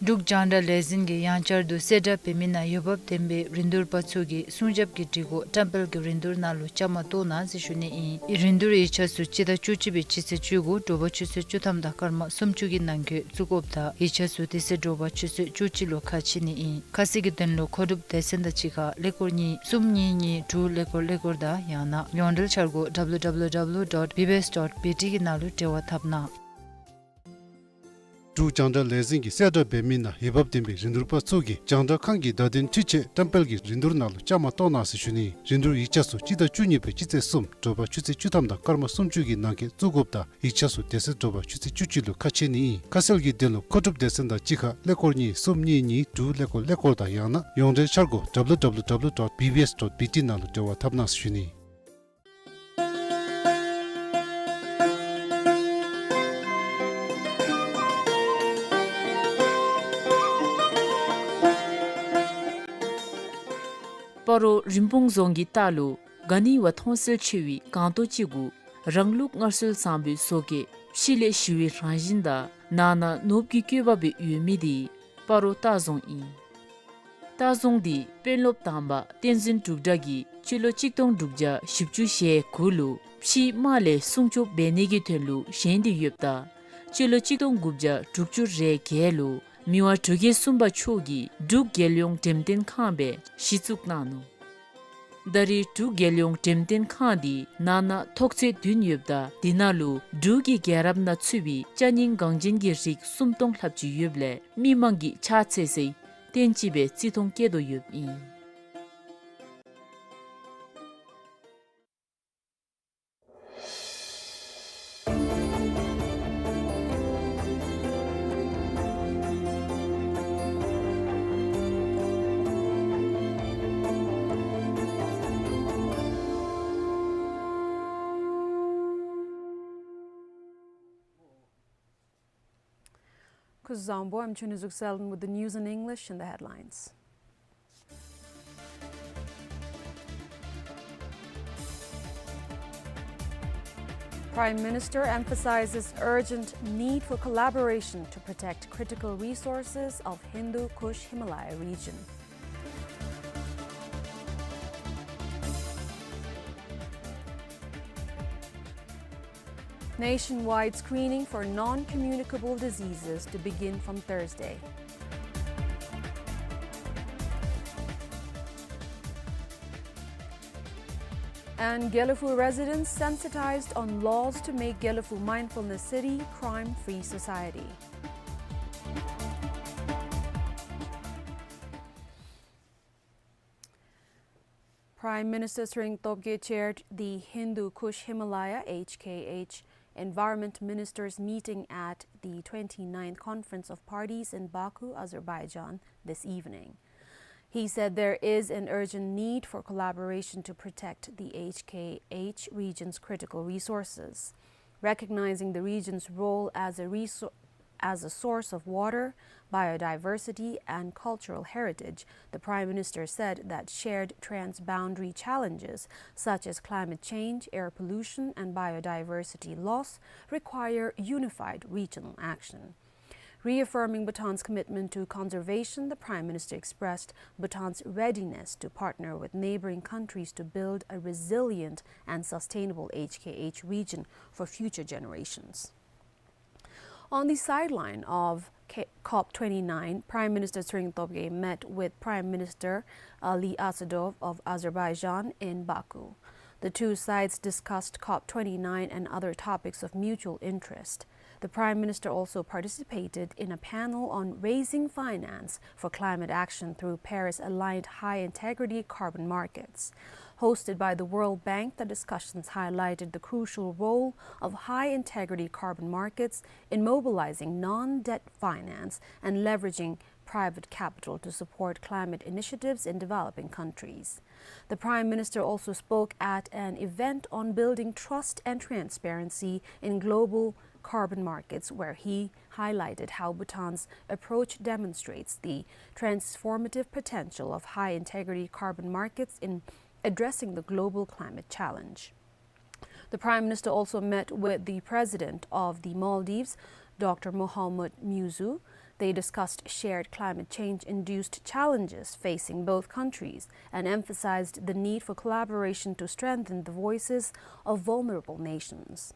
འབྲུག་རྒྱང་བསྒྲགས་ལས་འཛིན་གྱིས་ཡང་བསྐྱར་དུ་གསལ་བསྒྲགས་འབད་མི་ནང་འོས་འབབ་ལྡན་པའི་རིན་བསྡུར་པ་ཚུ་གིས་སྲུང་སྐྱོབ་ཀྱི་སྒྲིག་གོ་བཀྲམ་སྤེལ་གྱི་རིན་བསྡུར་ནང་ལུ་བཅའ་མར་གཏོགས་གནང་ཟེར་ཞུ་ནི་ཨིན། རིན་བསྡུར་ཡིག་ཆ་ཚུ་སྤྱི་ཟླ་བཅུ་གཅིག་པའི་སྤྱི་ཚེས་བཅུ་དགུ་དྲོ་པ་ཆུ་ཚོད་བཅུ་ཐམ་དང་སྐར་མ་སུམ་ཅུ་གི་ནང་འཁོད་བཙུགས་དགོཔ་དང་ཡིག་ཆ་ཚུ་དེ་ཚེ་དྲོ་པ་ཆུ་ཚོད་བཅུ་གཅིག་ལུ་ཁ་ཕྱེ་ནི་ཨིན། ཁ་གསལ་གྱི་དོན་ལུ་མཁོ་སྒྲུབ་སྡེ་ཚན་དང་གཅིག་ཁར་ཀླད་ཀོར་གཉིས་གསུམ་གཉིས་གཉིས་དྲུག་ཀླད་ཀོར་ཀླད་ཀོར་དང་ཡང་ན་ཡོངས་འབྲེལ་འཆར་སྒོ་W W W dot B B S dot B T གི་ནང་ལུ་འབྲེལ་བ་འཐབ་གནང་། འབྲུག་རྒྱང་བསྒྲགས་ལས་འཛིན་གྱིས་གསལ་བསྒྲགས་འབད་མི་ནང་འོས་འབབ་ལྡན་པའི་རིན་བསྡུར་པ་ཚུ་གིས་རྒྱང་བསྒྲགས་ཁང་གི་བརྡ་དོན་འཕྲུལ་ཆས་བཀྲམ་སྤེལ་གྱི་རིན་བསྡུར་ནང་ལུ་བཅའ་མར་གཏོགས་གནང་ཟེར་ཞུ་ནི། རིན་བསྡུར་ཡིག་ཆ་ཚུ་སྤྱི་ཟླ་བཅུ་གཉིས་པའི་སྤྱི་ཚེས་གསུམ་དྲོ་པ་ཆུ་ཚོད་བཅུ་ཐམ་དང་སྐར་མ་སུམ་ཅུ་གི་ནང་འཁོད་བཙུགས་དགོཔ་དང་ཡིག་ཆ་ཚུ་དེ་ཚེ་དྲོ་པ་ཆུ་ཚོད་བཅུ་གཅིག་ལུ་ཁ་ཕྱེ་ནི་ཨིན། ཁ་གསལ་གྱི་དོན་ལུ་མཁོ་སྒྲུབ་སྡེ་ཚན་དང་གཅིག་ཁར་ཀླད་ཀོར་གཉིས་གསུམ་གཉིས་གཉིས་དྲུག་ཀླད་ཀོར་ཀླད་ཀོར་དང་ཡང་ན་ཡོངས་འབྲེལ་འཆར་སྒོ W W W dot B B S dot B T ནང་ལུ་འབྲེལ་བ་འཐབ་གནང་ཟེར་ཞུ་ནི། སྤ་རོ་རིན་སྤུངས་རྫོང་གི་ལྟག་ལུ་ག་ནི་བ་མཐོང་གསལ་ཆེ་བའི་སྒང་ཏོག་ཅིག་གུ་རང་ལུགས་སྔར་སྲོལ་བཟང་པོའི་བཟོ་བཀོད་ཕྱི་ལས་ཞི་བའི་རང་བཞིན་དང་ནང་ན་ནོར་བུ་གི་བཀོད་པ་སྦེ་ཡོད་མི་དེ་སྤ་རོ་ལྟ་རྫོང་ཨིན། ལྟ་རྫོང་འདི་དཔོན་སློབ་དང་པ་བསྟན་འཛིན་འབྲུག་སྒྲ་གིས་སྤྱི་ལོ་གཅིག་སྟོང་དྲུག་བརྒྱ་བཞི་བཅུ་ཞེ་དགུ་ལུ་ཕྱིའི་དམག་ལས་སྲུང་སྐྱོབ་འབད་ནི་གི་དོན་ལུ་བཞེངས་ཏེ་ཡོདཔ་ད་སྤྱི་ལོ་གཅིག་སྟོང་དགུ་བརྒྱ་དྲུག་ཅུ་རེ་བརྒྱད་ལུ་མི་དབང་འབྲུག་རྒྱལ་གསུམ་པ་མཆོག་གིས་འབྲུག་རྒྱལ་ཡོངས་འགྲེམས་སྟོན་ཁང་སྦེ་གཞི་བཙུགས་གནང་ནུག། ད་རེས་འབྲུག་རྒྱལ་ཡོངས་འགྲེམས་སྟོན་ཁང་འདི་ནང་ན་ཐོག་ཚད་བདུན་ཡོདཔ་ད་དེ་ནང་ལུ་འབྲུག་གི་རྒྱལ་རབས་ནང་ཚུད་པའི་ཅ་རྙིང་འགངས་ཅན་གྱི་རིགས་སུམ་སྟོང་ལྷགཔ་ཅིག་ཡོདཔ་ལས་མི་མང་གིས་ཕྱག་འཚལ་སའི་རྟེན་ཅིག་སྦེ་བརྩི་མཐོང་བསྐྱེད་དོ་ཡོདཔ་ཨིན། Kuzuzangpo, I'm Chunizuk Selden with the news in English and the headlines. Prime Minister emphasizes urgent need for collaboration to protect critical resources of Hindu Kush Himalaya region. Nationwide screening for non-communicable diseases to begin from Thursday. And Gelephu residents sensitized on laws to make Gelephu mindfulness city crime-free society. Prime Minister Tshering Tobgay chaired the Hindu Kush Himalaya, H K H, Environment Ministers meeting at the twenty-ninth Conference of Parties in Baku, Azerbaijan, this evening. He said there is an urgent need for collaboration to protect the H K H region's critical resources, recognizing the region's role as a resou-, as a source of water, biodiversity, and cultural heritage. The Prime Minister said that shared transboundary challenges such as climate change, air pollution, and biodiversity loss require unified regional action. Reaffirming Bhutan's commitment to conservation, the Prime Minister expressed Bhutan's readiness to partner with neighboring countries to build a resilient and sustainable H K H region for future generations. On the sideline of K-, COP twenty-nine, Prime Minister Tshering Tobgay met with Prime Minister Ali Asadov of Azerbaijan in Baku. The two sides discussed COP twenty-nine and other topics of mutual interest. The Prime Minister also participated in a panel on raising finance for climate action through Paris-aligned high-integrity carbon markets. Hosted by the World Bank, the discussions highlighted the crucial role of high-integrity carbon markets in mobilizing non-debt finance and leveraging private capital to support climate initiatives in developing countries. The Prime Minister also spoke at an event on building trust and transparency in global carbon markets, where he highlighted how Bhutan's approach demonstrates the transformative potential of high-integrity carbon markets in addressing the global climate challenge. The Prime Minister also met with the President of the Maldives, Doctor Mohamed Muizzu, They discussed shared climate change-induced challenges facing both countries and emphasized the need for collaboration to strengthen the voices of vulnerable nations.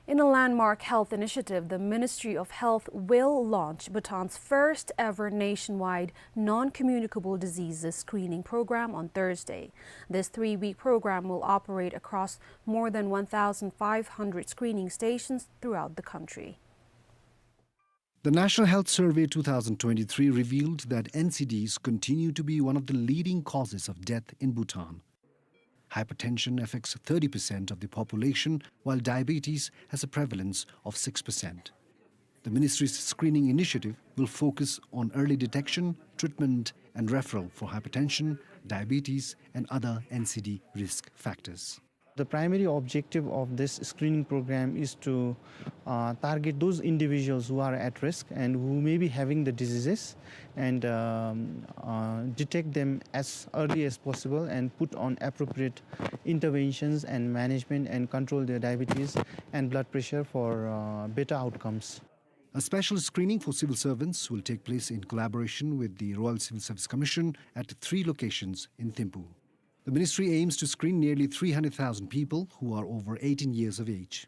In a landmark health initiative, the Ministry of Health will launch Bhutan's first ever nationwide non-communicable diseases screening program on Thursday. This three-week program will operate across more than one thousand five hundred screening stations throughout the country. The National Health Survey two thousand twenty-three revealed that N C Ds continue to be one of the leading causes of death in Bhutan. Hypertension affects thirty percent of the population, while diabetes has a prevalence of six percent. The ministry's screening initiative will focus on early detection, treatment, and referral for hypertension, diabetes, and other N C D risk factors. The primary objective of this screening program is to, uh, target those individuals who are at risk and who may be having the diseases, and, um, uh, detect them as early as possible and put on appropriate interventions and management and control their diabetes and blood pressure for, uh, better outcomes. A special screening for civil servants will take place in collaboration with the Royal Civil Service Commission at three locations in Thimphu. The ministry aims to screen nearly three hundred thousand people who are over eighteen years of age.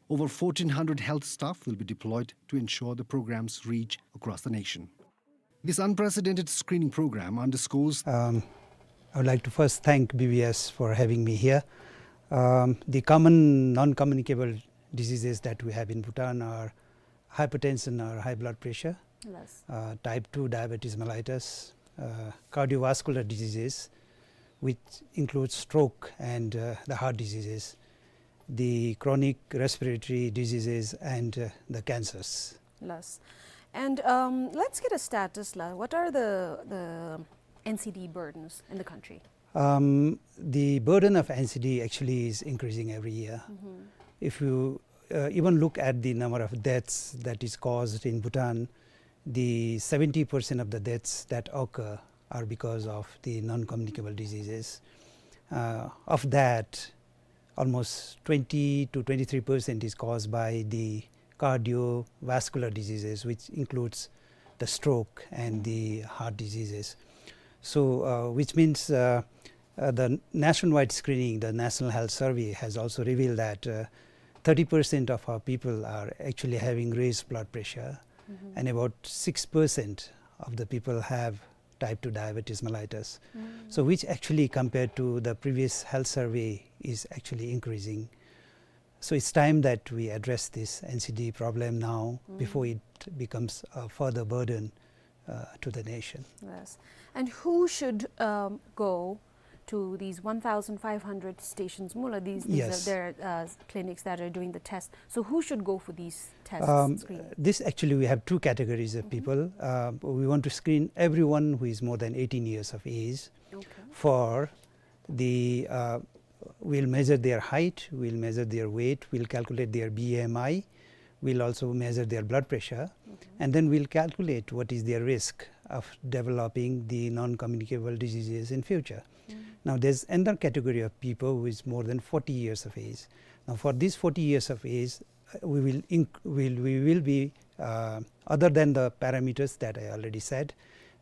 Over fourteen hundred health staff will be deployed to ensure the program's reach across the nation. This unprecedented screening program underscores Um, I would like to first thank B B S for having me here. Um, the common non-communicable diseases that we have in Bhutan are hypertension or high blood pressure, Yes. uh, type two diabetes mellitus, uh, cardiovascular diseases, which includes stroke and, uh, the heart diseases, the chronic respiratory diseases, and, uh, the cancers. Yes. And, um, let's get a status, la. What are the, the N C D burdens in the country? Um, the burden of N C D actually is increasing every year. Mm-hmm. If you, uh, even look at the number of deaths that is caused in Bhutan, the seventy percent of the deaths that occur are because of the non-communicable diseases. Uh, of that, almost twenty to twenty-three percent is caused by the cardiovascular diseases, which includes the stroke and the heart diseases. So, uh, which means, uh, uh, the nationwide screening, the National Health Survey has also revealed that, uh, thirty percent of our people are actually having raised blood pressure, Mm-hmm. and about six percent of the people have type two diabetes mellitus. Mm. So which actually, compared to the previous health survey, is actually increasing. So it's time that we address this N C D problem now, Mm. before it becomes a further burden, uh, to the nation. Yes. And who should, um, go to these one thousand five hundred stations, mula, these, these Yes. are their, uh, clinics that are doing the test. So who should go for these tests, Um, screening? This actually, we have two categories of Mm-hmm. people. Uh, we want to screen everyone who is more than eighteen years of age. Okay. For the, uh, we'll measure their height, we'll measure their weight, we'll calculate their B M I, we'll also measure their blood pressure, Mm-hmm. and then we'll calculate what is their risk of developing the non-communicable diseases in future. Mm. Now, there's another category of people who is more than forty years of age. Now, for these forty years of age, uh, we will inc-, will, we will be, uh, other than the parameters that I already said,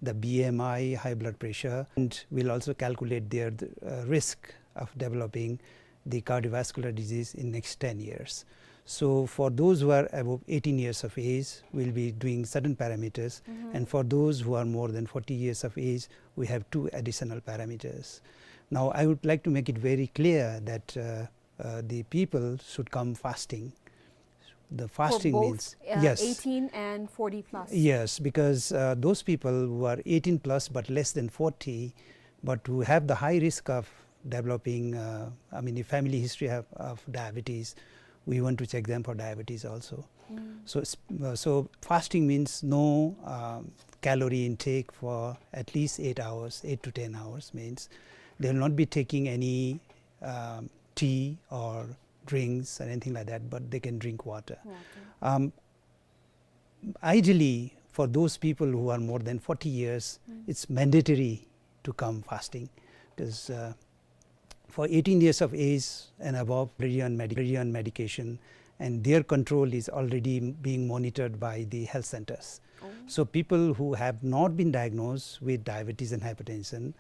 the B M I, high blood pressure, and we'll also calculate their, uh, risk of developing the cardiovascular disease in next ten years. So for those who are above eighteen years of age, we'll be doing certain parameters. Mm-hmm. And for those who are more than forty years of age, we have two additional parameters. Now, I would like to make it very clear that, uh, uh, the people should come fasting. The For fasting both, means, uh, yes. eighteen and forty plus. Yes, because, uh, those people who are eighteen plus but less than forty, but who have the high risk of developing, uh, I mean, the family history of, of diabetes, we want to check them for diabetes also. Mm. So, s-, uh, so fasting means no, um, calorie intake for at least eight hours, eight to ten hours means. They will not be taking any, um, tea or drinks or anything like that, but they can drink water. Water. Um, ideally, for those people who are more than forty years, Mm. it's mandatory to come fasting, because, uh, for eighteen years of age and above, already on medi-, already on medication, And their control is already being monitored by the health centers. Oh. So people who have not been diagnosed with diabetes and hypertension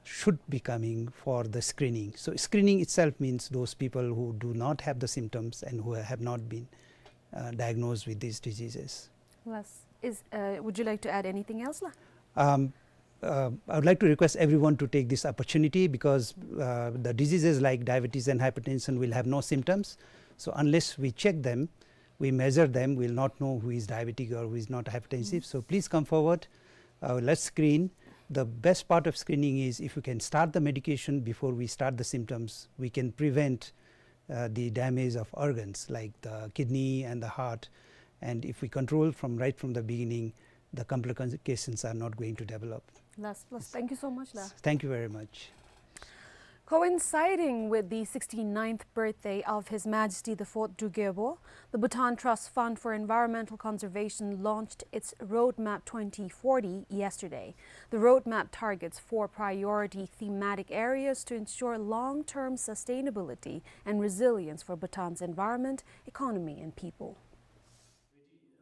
should be coming for the screening. So screening itself means those people who do not have the symptoms and who have not been, uh, diagnosed with these diseases. Yes. Is, uh, would you like to add anything else, la? Um, uh, I would like to request everyone to take this opportunity because, uh, the diseases like diabetes and hypertension will have no symptoms. So unless we check them, we measure them, we'll not know who is diabetic or who is not hypertensive. Mm. So please come forward. Uh, let's screen. The best part of screening is if you can start the medication before we start the symptoms, we can prevent, uh, the damage of organs like the kidney and the heart. And if we control from right from the beginning, the complications are not going to develop. Last, last. Thank you so much, la. Thank you very much. Coinciding with the sixty-ninth birthday of His Majesty the Fourth Druk Gyalpo, the Bhutan Trust Fund for Environmental Conservation launched its Roadmap twenty forty yesterday. The roadmap targets four priority thematic areas to ensure long-term sustainability and resilience for Bhutan's environment, economy, and people.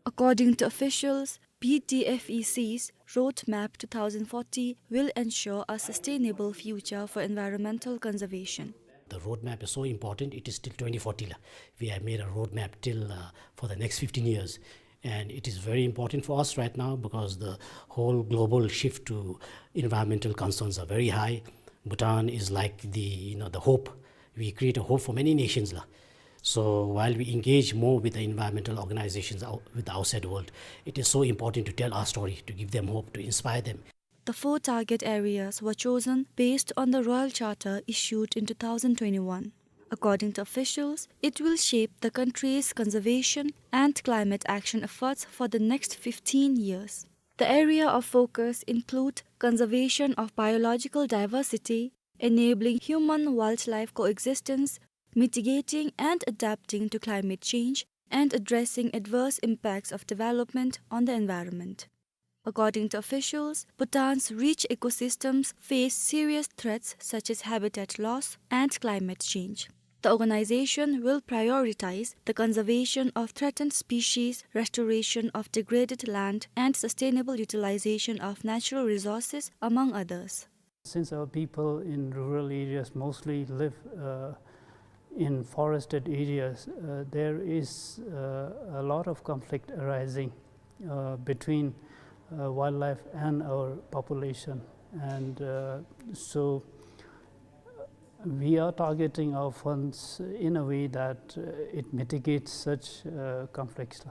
According to officials, B T F E C's Roadmap two thousand forty will ensure a sustainable future for environmental conservation. The roadmap is so important, it is till twenty forty la. We have made a roadmap till, uh, for the next fifteen years. And it is very important for us right now because the whole global shift to environmental concerns are very high. Bhutan is like the, you know, the hope. We create a hope for many nations la. So while we engage more with the environmental organizations out, with the outside world, it is so important to tell our story, to give them hope, to inspire them. The four target areas were chosen based on the Royal Charter issued in two thousand twenty-one. According to officials, it will shape the country's conservation and climate action efforts for the next fifteen years. The area of focus include conservation of biological diversity, enabling human-wildlife coexistence, mitigating and adapting to climate change, and addressing adverse impacts of development on the environment. According to officials, Bhutan's rich ecosystems face serious threats such as habitat loss and climate change. The organization will prioritize the conservation of threatened species, restoration of degraded land, and sustainable utilization of natural resources, among others. Since our people in rural areas mostly live, uh, in forested areas, uh, there is, uh, a lot of conflict arising, uh, between, uh, wildlife and our population. And, uh, so we are targeting our funds in a way that, uh, it mitigates such, uh, conflicts.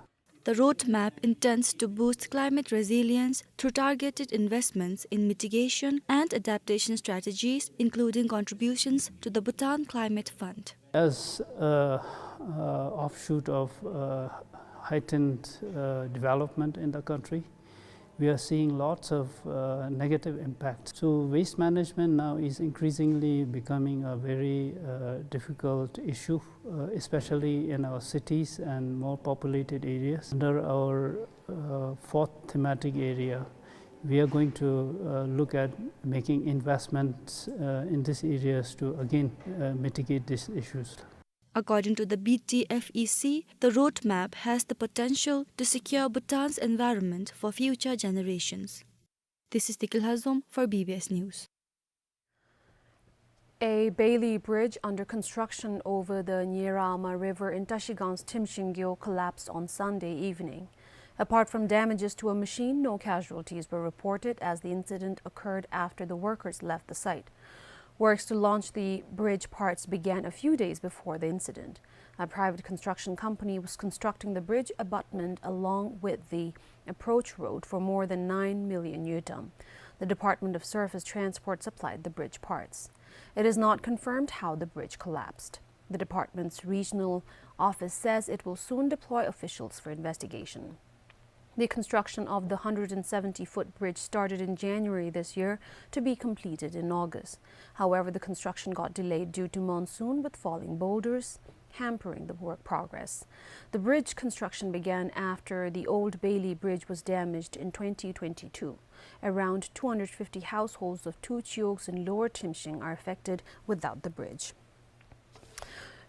The roadmap intends to boost climate resilience through targeted investments in mitigation and adaptation strategies, including contributions to the Bhutan Climate Fund. As a, uh, offshoot of, uh, heightened, uh, development in the country, we are seeing lots of, uh, negative impacts. So waste management now is increasingly becoming a very, uh, difficult issue, uh, especially in our cities and more populated areas. Under our, uh, fourth thematic area, we are going to, uh, look at making investments, uh, in these areas to again, uh, mitigate these issues. According to the B T F E C, the roadmap has the potential to secure Bhutan's environment for future generations. This is Dikil Hazom for B B S News. A bailey bridge under construction over the Nyerama River in Tashigang's Timshingyo collapsed on Sunday evening. Apart from damages to a machine, no casualties were reported as the incident occurred after the workers left the site. Works to launch the bridge parts began a few days before the incident. A private construction company was constructing the bridge abutment along with the approach road for more than nine million ngultrum. The Department of Surface Transport supplied the bridge parts. It is not confirmed how the bridge collapsed. The department's regional office says it will soon deploy officials for investigation. The construction of the hundred and seventy-foot bridge started in January this year to be completed in August. However, the construction got delayed due to monsoon, with falling boulders hampering the work progress. The bridge construction began after the old Bailey Bridge was damaged in twenty twenty-two. Around two hundred fifty households of two chiyogs in Lower Timshing are affected without the bridge.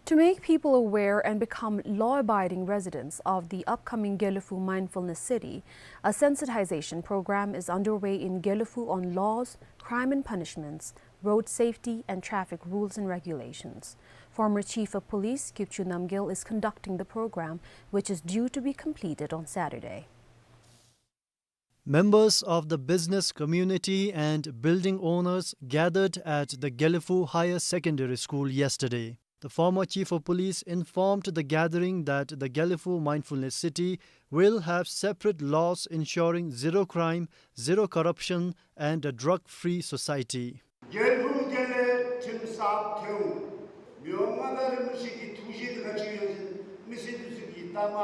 To make people aware and become law-abiding residents of the upcoming Gelephu Mindfulness City, a sensitization program is underway in Gelephu on laws, crime and punishments, road safety, and traffic rules and regulations. Former Chief of Police Kipchu Namgyel is conducting the program, which is due to be completed on Saturday. Members of the business community and building owners gathered at the Gelephu Higher Secondary School yesterday. The former chief of police informed the gathering that the Gelephu Mindfulness City will have separate laws ensuring zero crime, zero corruption, and a drug-free society. དགེ་ལུགས་དེ་ལས་ཁྲིམས་གསརཔ་ཐོན། མི་དབང་མངའ་བདག་རིན་པོ་ཆེ་གི་ཐུགས་བཞེད་དེ་ག་ཅི་ཡོད་ཟེར་མི་སེར་དེ་ཚུ་གི་ལྟ་མ་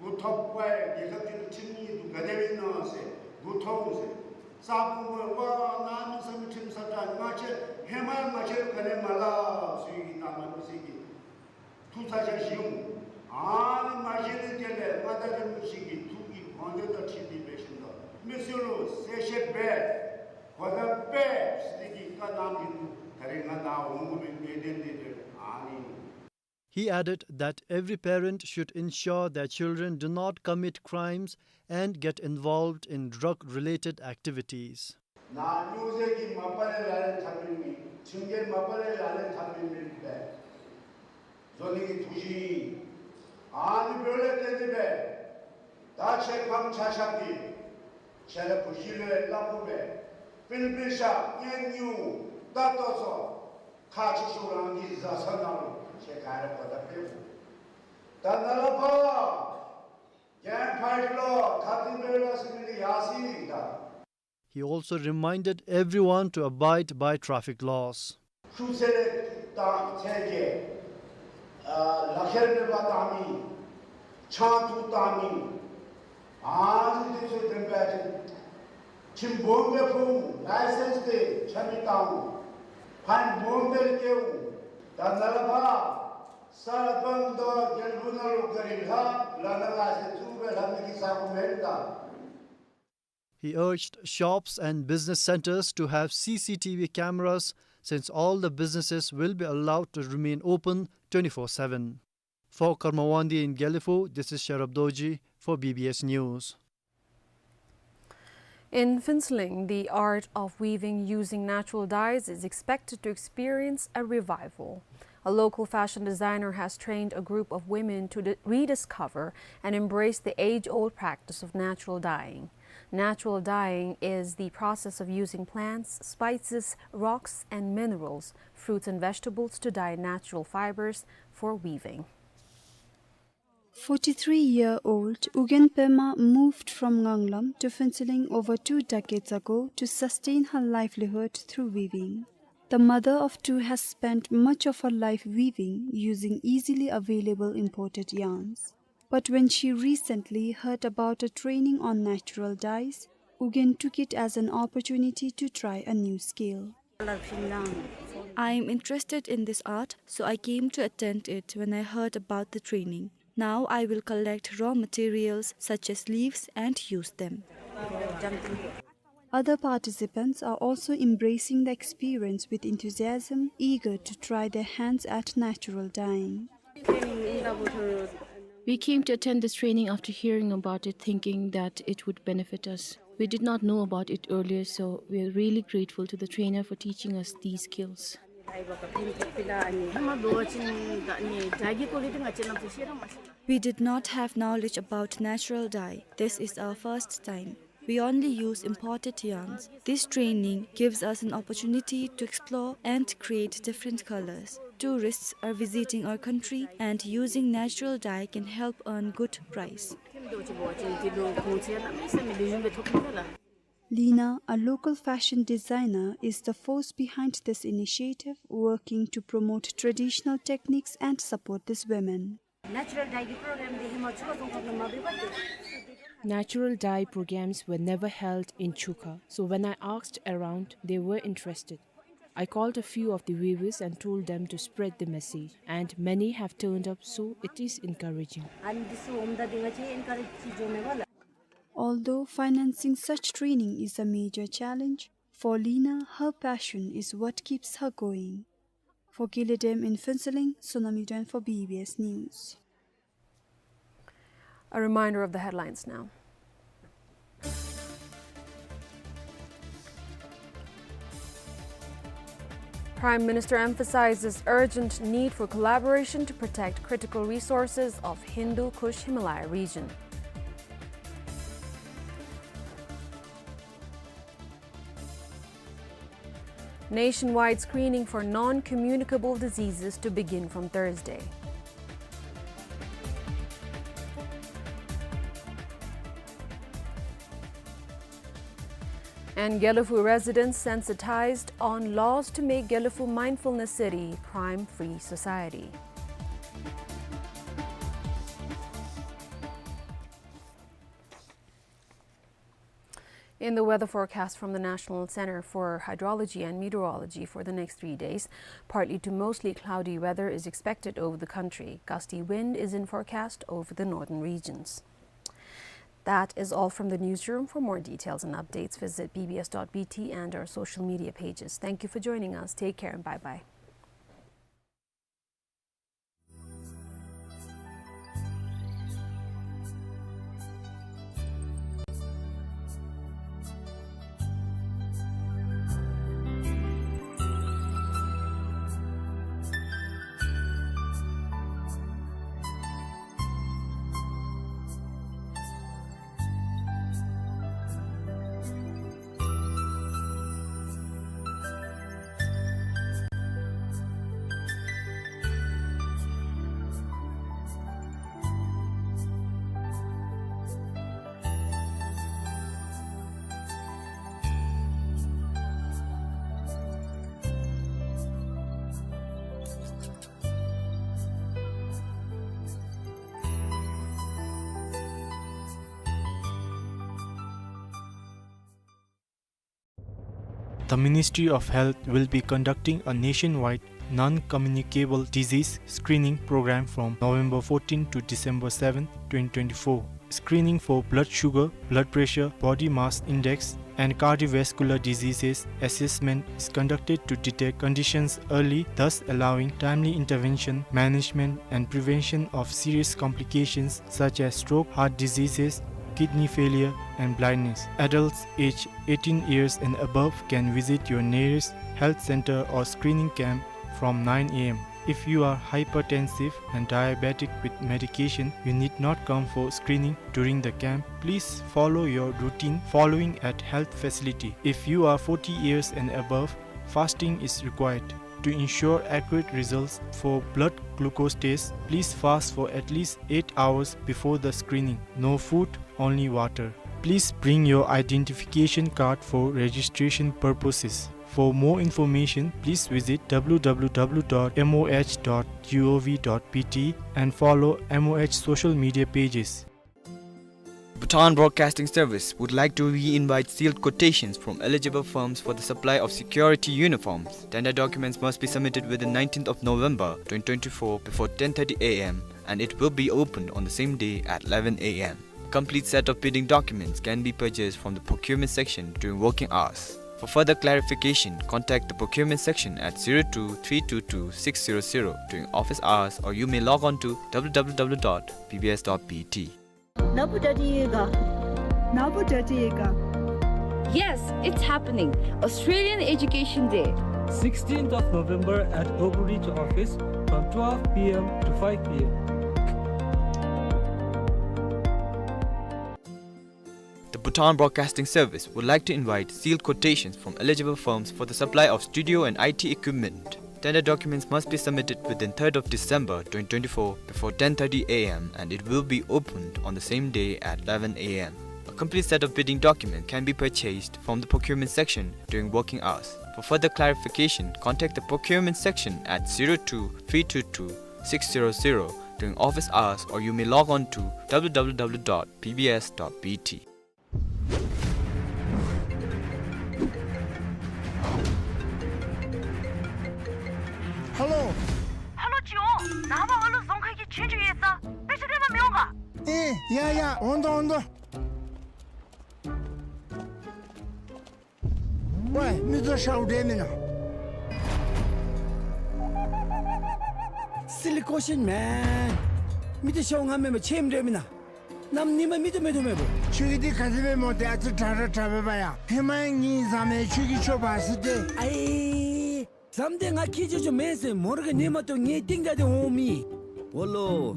འགོ་ཐོག་པ་རྒྱལ་ཁབ་ཀྱི་ཁྲིམས་ཉིད་དུ་ག་དེ་སྦེ་ཨིན་ན་ཟེར་འགོ་ཐོག་ཟེར། གསརཔ་ཀུན་གོ་ཝ་ནཱ་མི་སེར་མི་ཁྲིམས་གསརཔ་ད་ང་བཅས་ཧེ་མ་ང་བཅས་ལུ་ག་ནི་མ་ལ་ཟེར་གི་ལྟ་མ་མི་སེར་གི་ཐུགས་ཚ་གྱང་ཞི་འོང་། ཨ་ནི་མ་གཞི་ནི་དེ་ལས་མངའ་བདག་རིན་པོ་ཆེ་གི་ཐུགས་ཀྱི་དགོངས་དོན་དང་འཁྲིལ་ཏེ་འབད་ཞིནམ་ད་མི་སེར་ལུ་གསལ་བཤད་འབད་གོ་བརྡ་སྤེལ་ཟེར་གྱི་བཀའ་གནང་གི་འདུག། ད་རེས་ང་ནཱ་འོང་དགོ་པའི་གནད་དོན་དེ་དེ་ཨ་ནི། He added that every parent should ensure their children do not commit crimes and get involved in drug-related activities. ནཱ་སྨྱོ་རྫས་ཀྱི་མ་པ་ལས་ལག་ལེན་འཐབ་མི་མེད། ཁྲིམས་འགལ་མ་པ་ལས་ལག་ལེན་འཐབ་མི་མེད་པས། བཟོ་ནི་གི་ཐུགས་བཞེད་ཨིན། ཨ་ནི་འབདཝ་ལས་བརྟེན་ཏེ་འབད་ད་ཁྱེད་ཕམ་ཆ་ཁྱབ་ཀྱིས་ཁྱེད་ར་བུ་གཞི་ལུ་ཡང་བློ་ཁོག་འབད་པིལ་པིལ་ཤ་ཉན་ཉུང་ད་ལྟོ་ཚོ་ཁག་ཆེ་ཤོས་རང་གི་བཟའ་ཚང་ནང་ལུ་ཁྱེད་ག་ར་གོ་བརྡ་སྤེལ་དགོ། ད་ནཱ་ལས་ཕར་གྱེན་ཕར་ལོག་ཐ་དད་འབད་ལ་ཟེར་མི་འདི་ཡར་སོ་ཡི་ད། He also reminded everyone to abide by traffic laws. ཤུགས་ཚད་ལས་བཏང་ཚད་ཀྱི་ཨ་ལག་ཁྱེར་མེད་པར་བཏང་མི་ཆང་འཐུང་བཏང་མི་ཨ་ནི་དེ་ཚུ་དེ་འབད་ཅིན་ཁྲིམས་སྦོམ་སྦེ་ཕོག། ལའི་སེནསི་དེ་ཆ་མེད་བཏང་འོང་། ཕའིན་སྦོམ་སྦེ་བཀལ་འོང་། ད་ནཱ་ལས་ཕར་ས་སྤང་དང་དགེ་ལུགས་ནང་ལུ་ག་རི་ལྷག་ལ་ནཱ་ལས་ཟེར་ཐུག་སྦེ་ལྷག་མི་གི་ས་གོ་མེན་ད། He urged shops and business centers to have C C T V cameras, since all the businesses will be allowed to remain open twenty-four seven. For Karma Wangdi in Gelephu, this is Sherab Dorji for B B S News. In Phuentsholing, the art of weaving using natural dyes is expected to experience a revival. A local fashion designer has trained a group of women to di-, rediscover and embrace the age-old practice of natural dyeing. Natural dyeing is the process of using plants, spices, rocks, and minerals, fruits and vegetables to dye natural fibers for weaving. Forty-three-year-old Ugyen Pema moved from Nganglam to Phuentsholing over two decades ago to sustain her livelihood through weaving. The mother of two has spent much of her life weaving using easily available imported yarns. But when she recently heard about a training on natural dyes, Ugyen took it as an opportunity to try a new skill. I am interested in this art, so I came to attend it when I heard about the training. Now I will collect raw materials such as leaves and use them. Other participants are also embracing the experience with enthusiasm, eager to try their hands at natural dyeing. We came to attend this training after hearing about it, thinking that it would benefit us. We did not know about it earlier, so we are really grateful to the trainer for teaching us these skills. We did not have knowledge about natural dye. This is our first time. We only use imported yarns. This training gives us an opportunity to explore and create different colors. Tourists are visiting our country, and using natural dye can help earn good price. Lina, a local fashion designer, is the force behind this initiative, working to promote traditional techniques and support these women. Natural dye ki program de hima Chuka Zongkhag na mabe ba de. Natural dye programs were never held in Chuka, so when I asked around, they were interested. I called a few of the weavers and told them to spread the message, and many have turned up, so it is encouraging. Ani disu omda dinga che encourage chi jo me bala. Although financing such training is a major challenge, for Lina, her passion is what keeps her going. Bogele Dam in Phuentsholing, Sonami Doyen for B B S News. A reminder of the headlines now. Prime Minister emphasizes urgent need for collaboration to protect critical resources of Hindu Kush Himalaya region. Nationwide screening for non-communicable diseases to begin from Thursday. And Gelephu residents sensitized on laws to make Gelephu mindfulness city, crime-free society. In the weather forecast from the National Center for Hydrology and Meteorology for the next three days, partly to mostly cloudy weather is expected over the country. Gusty wind is in forecast over the northern regions. That is all from the newsroom. For more details and updates, visit B B S dot B T and our social media pages. Thank you for joining us. Take care and bye-bye. The Ministry of Health will be conducting a nationwide non-communicable disease screening program from November fourteen to December seventh, twenty twenty-four. Screening for blood sugar, blood pressure, body mass index, and cardiovascular diseases assessment is conducted to detect conditions early, thus allowing timely intervention, management, and prevention of serious complications such as stroke, heart diseases, kidney failure, and blindness. Adults aged eighteen years and above can visit your nearest health center or screening camp from nine A M. If you are hypertensive and diabetic with medication, you need not come for screening during the camp. Please follow your routine following at health facility. If you are forty years and above, fasting is required. To ensure accurate results for blood glucose test, please fast for at least eight hours before the screening. No food, only water. Please bring your identification card for registration purposes. For more information, please visit W W W dot M O H dot G O V dot B T and follow M O H social media pages. Bhutan Broadcasting Service would like to re-invite sealed quotations from eligible firms for the supply of security uniforms. Tender documents must be submitted within nineteenth of November twenty twenty-four before ten thirty A M and it will be opened on the same day at eleven A M. Complete set of bidding documents can be purchased from the procurement section during working hours. For further clarification, contact the procurement section at zero two three two two six zero zero during office hours, or you may log on to W W W dot B B S dot B T. Nabu dadi ga. Nabu dadi ga. Yes, it's happening. Australian Education Day. Sixteenth of November at Oakridge office from twelve P M to five P M. The Bhutan Broadcasting Service would like to invite sealed quotations from eligible firms for the supply of studio and I T equipment. Tender documents must be submitted within third of December twenty twenty-four before ten thirty A M and it will be opened on the same day at eleven A M. A complete set of bidding documents can be purchased from the procurement section during working hours. For further clarification, contact the procurement section at zero two three two two six zero zero during office hours, or you may log on to W W W dot B B S dot B T. Hello. Hello, ཅིག་འོང་། ནངས་པ་ཨ་ལུ་རྫོང་ཁ་གི་ཆོས་རྒྱུགས་ཡོད་ས། དཔེ་ཆ་སྟོན་པར་མི་འོང་ག། ཨེ་ཡ་ཡ། འོང་དོ་འོང་དོ། ཝའི་མི་ཚོ་ཤའུ་འདྲེ་མིན་ན། Silly question, man. མི་དེ་ཤོ་ང་མེན་པ་ཆེམ་འདྲ་མིན་ན། ནམ་ནི་མ་མི་དེ་མེད་དོ་མེད་པོ། ཁྱོད་ཀྱི་དེ་ག་དེ་སྦེ་སྨོ་ཏེ། ཨ་ཙི་དྲག་ར་དྲག་པས་པ་ཡ། ཧེ་མ་ཡང་ངེའི་བཟའ་མི་ཁྱོད་ཀྱི་ཁྱོ་བ་ཟེར་ཏེ། ཨའི། བཟའ་མི་དེ་ང་ཁྱེད་ཅོ་ཅོ་མེན་ཟེར་མོ་ར་ག་ནི་མ་གཏོགས་ངེའི་སྟེང་ད་དེ་འོང་མི། འོ་ལོ།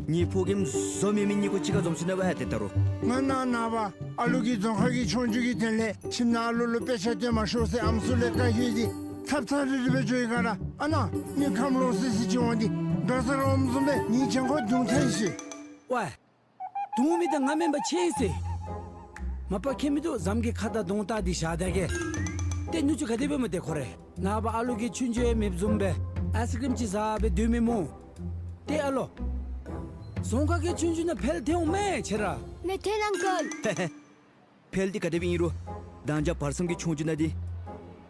ངེའི་ཕོ་རྒནམ་བཟོ་མེད་མི་གཉིས་ཀོ་གཅིག་ཁར་འཛོམས་སོ་ནུག་པ་ཡ་ཏེ་ད་རུང་། ང་ནཱ་ནངས་པ་ཨ་ལུ་གི་རྫོང་ཁ་གི་ཆོས་རྒྱུགས་ཀྱི་དོན་ལས་ཁྱིམ་ནང་ཨ་ལུ་ལུ་དཔེ་ཆ་སྟོན་མ་ཤོག་ཟེར་ཨམ་སྲུ་ལས་བཀའ་བཀྱོན་ཏེ་ཐབ་ཚང་རི་རི་སྦེ་འགྱོ་ཡི་ག་ར། ཨ་ནཱ་མི་ཁམས་ལོག་སི་སི་ཅིག་འོང་སྟེ་འགྲོ་ས་ར་འོངམ་བཟུམ་སྦེ་ངེའི་གྱང་ཁོག་རྡུང་ཐལ་ཤི། ཝའི། རྡུང་མི་དེ་ང་མེན་པ་ཆེམ་ཟེར། མ་པ་ཁྱད་མིན་འདུག། བཟའ་མི་གི་ཁ་དར་གདོང་དར་འདི་བཞག་ད་གེ། ཏེ་ནུ་གཅུང་ག་དེ་སྦེ་སྨོ་ཏེ་ཁོ་རེ། ནངས་པ་ཨ་ལུ་གི་ཆོས་རྒྱུགས་ཡང་མེདཔ་བཟུམ་སྦེ་ཨའིསི་ཀྲིམ་ཅིག་བཟའ་སྦེ་སྡོད་མི་སྨོ། ཏེ་ཨ་ལོ། རྫོང་ཁ་གི་ཆོས་རྒྱུགས་ནང་འཕེལ་ཏེ་འོང་མས་ཁྱེད་ར། ནེ་ཐེན་ཨང་ཀལ། འཕེལ་ཏེ་ག་དེ་སྦེ་ཨིན་རུང་། ད་ཅི་བར་མཚམས་ཀྱི་ཆོས་རྒྱུགས་ནང་འདི་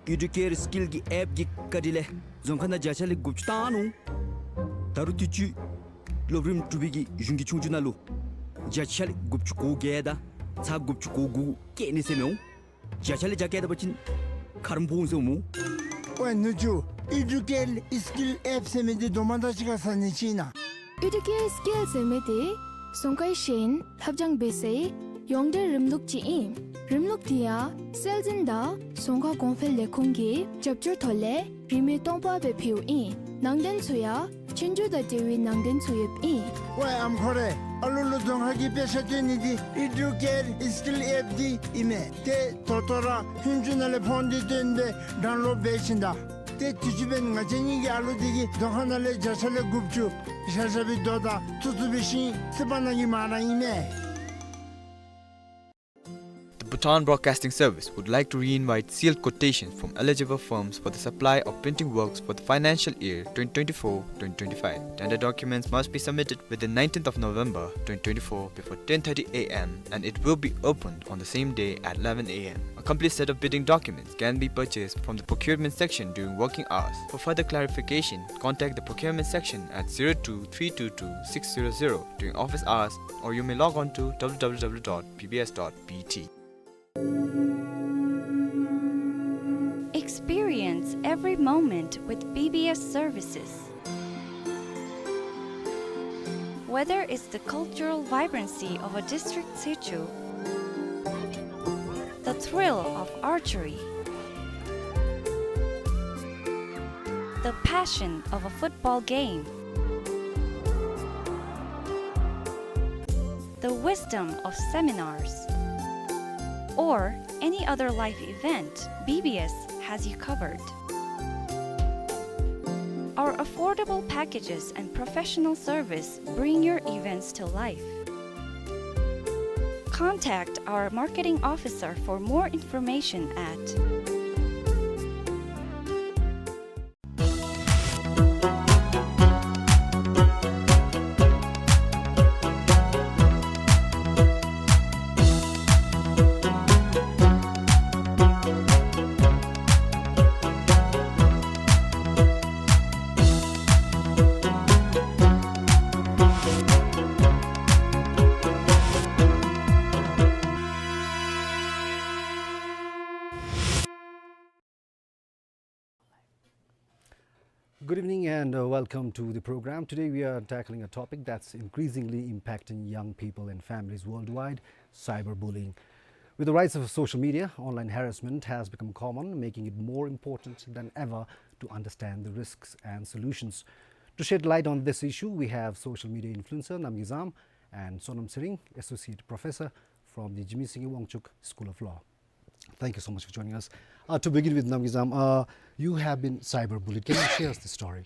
ཨི་ཌུ་ཀེར་སི་ཀིལ་གྱི་ཨེཔ་གི་བཀའ་དྲིན་ལས་རྫོང་ཁ་ནང་བརྒྱ་ཆ་ལས་དགུ་བཅུ་བཏང་ནུག། ད་རུང་དུས་ཅི་སློབ་རིམ་དྲུག་པའི་གི་གཞུང་གི་ཆོས་རྒྱུགས་ནང་ལུ་བརྒྱ་ཆ་ལས་དགུ་བཅུ་གོ་བརྒྱད་དང་ཚག་དགུ་བཅུ་གོ་དགུ་བཀལ་ནི་ཟེར་མི་འོང་། བརྒྱ་ཆ་ལས་བརྒྱ་བཀལ་ད་པ་ཅིན་ཁ་རམ་ཕོག་འོང་ཟེར་སྨོ། ཝའི་ནུ་གཅུང་ཨི་ཌུ་ཀེར་སི་ཀིལ་ཨེཔ་ཟེར་མི་འདི་དོ་མ་དང་གཅིག་ཁར་ཟ་ནི་ཅིག་ཨིན་ན། ཨི་ཌུ་ཀེར་སི་ཀིལ་ཟེར་མི་འདི་རྫོང་ཁའི་ཤེས་ཡོན་ལྷབ་སྦྱང་འབད་སའི་ཡོངས་འབྲེལ་རིམ་ལུགས་ཅིག་ཨིན། རིམ་ལུགས་འདི་ཡང་སྲོལ་འཛིན་དང་རྫོང་ཁ་གོང་འཕེལ་ལས་ཁུངས་ཀྱི་རྒྱབ་སྐྱོར་ཐོག་ལས་རིན་མེད་སྟོང་པ་སྦེ་ཕུལཝ་ཨིན། ནང་རྟེན་ཚུ་ཡང་ཆོས་རྒྱུགས་དང་འབྲེལ་བའི་ནང་རྟེན་ཚུ་ཡོདཔ་ཨིན། ཝའི་ཨམ་ཁོ་རེ། ཨ་ལུ་ལུ་རྫོང་ཁ་གི་དཔེ་ཆ་སྟོན་ནི་འདི་ཨི་ཌུ་ཀེར་སི་ཀིལ་ཨེཔ་འདི་ཨིན་མས། ཏེ་ད་ལྟོ་ར་ཧུན་ཅུ་ནང་ལས་ཕོན་འདི་བཏོན་སྦེ་ཌའུན་ལོཌ་འབད་བྱིན་ད། ཏེ་དུས་ཅི་འབདན་ང་བཅས་གཉིས་ཀྱི་ཨ་ལུ་འདི་གིས་རྫོང་ཁ་ནང་ལས་བརྒྱ་ཆ་ལས་དགུ་བཅུ་བཞག་བཞག་པའི་རྡོ་དང་ཐུག་ཐུག་པའི་ཤིང་སི་པ་ནང་གི་མ་ར་ཨིན་མས། The Bhutan Broadcasting Service would like to re-invite sealed quotations from eligible firms for the supply of printing works for the financial year twenty twenty-four twenty twenty-five. Tender documents must be submitted within nineteenth of November twenty twenty-four before ten thirty A M and it will be opened on the same day at eleven A M. A complete set of bidding documents can be purchased from the procurement section during working hours. For further clarification, contact the procurement section at zero two three two two six zero zero during office hours, or you may log on to W W W dot B B S dot B T. Experience every moment with B B S services. Whether it's the cultural vibrancy of a district situ, the thrill of archery, the passion of a football game, the wisdom of seminars, or any other life event, B B S has you covered. Our affordable packages and professional service bring your events to life. Contact our marketing officer for more information at Good evening and, uh, welcome to the program. Today we are tackling a topic that's increasingly impacting young people and families worldwide, cyberbullying. With the rise of social media, online harassment has become common, making it more important than ever to understand the risks and solutions. To shed light on this issue, we have social media influencer Namgay Zam and Sonam Tshering, Associate Professor from the Jigme Singye Wangchuck School of Law. Thank you so much for joining us. Uh, to begin with, Namgay Zam, uh, you have been cyberbullied. Can you share us the story?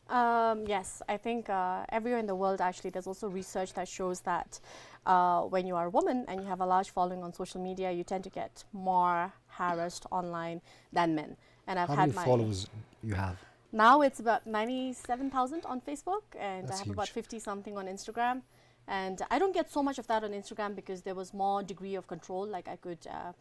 Um, yes, I think, uh, everywhere in the world, actually, there's also research that shows that, uh, when you are a woman and you have a large following on social media, you tend to get more harassed online than men. And I've had my... How many followers you have? Now it's about ninety-seven thousand on Facebook, and I have about fifty something on Instagram. And I don't get so much of that on Instagram because there was more degree of control. Like, I could, uh,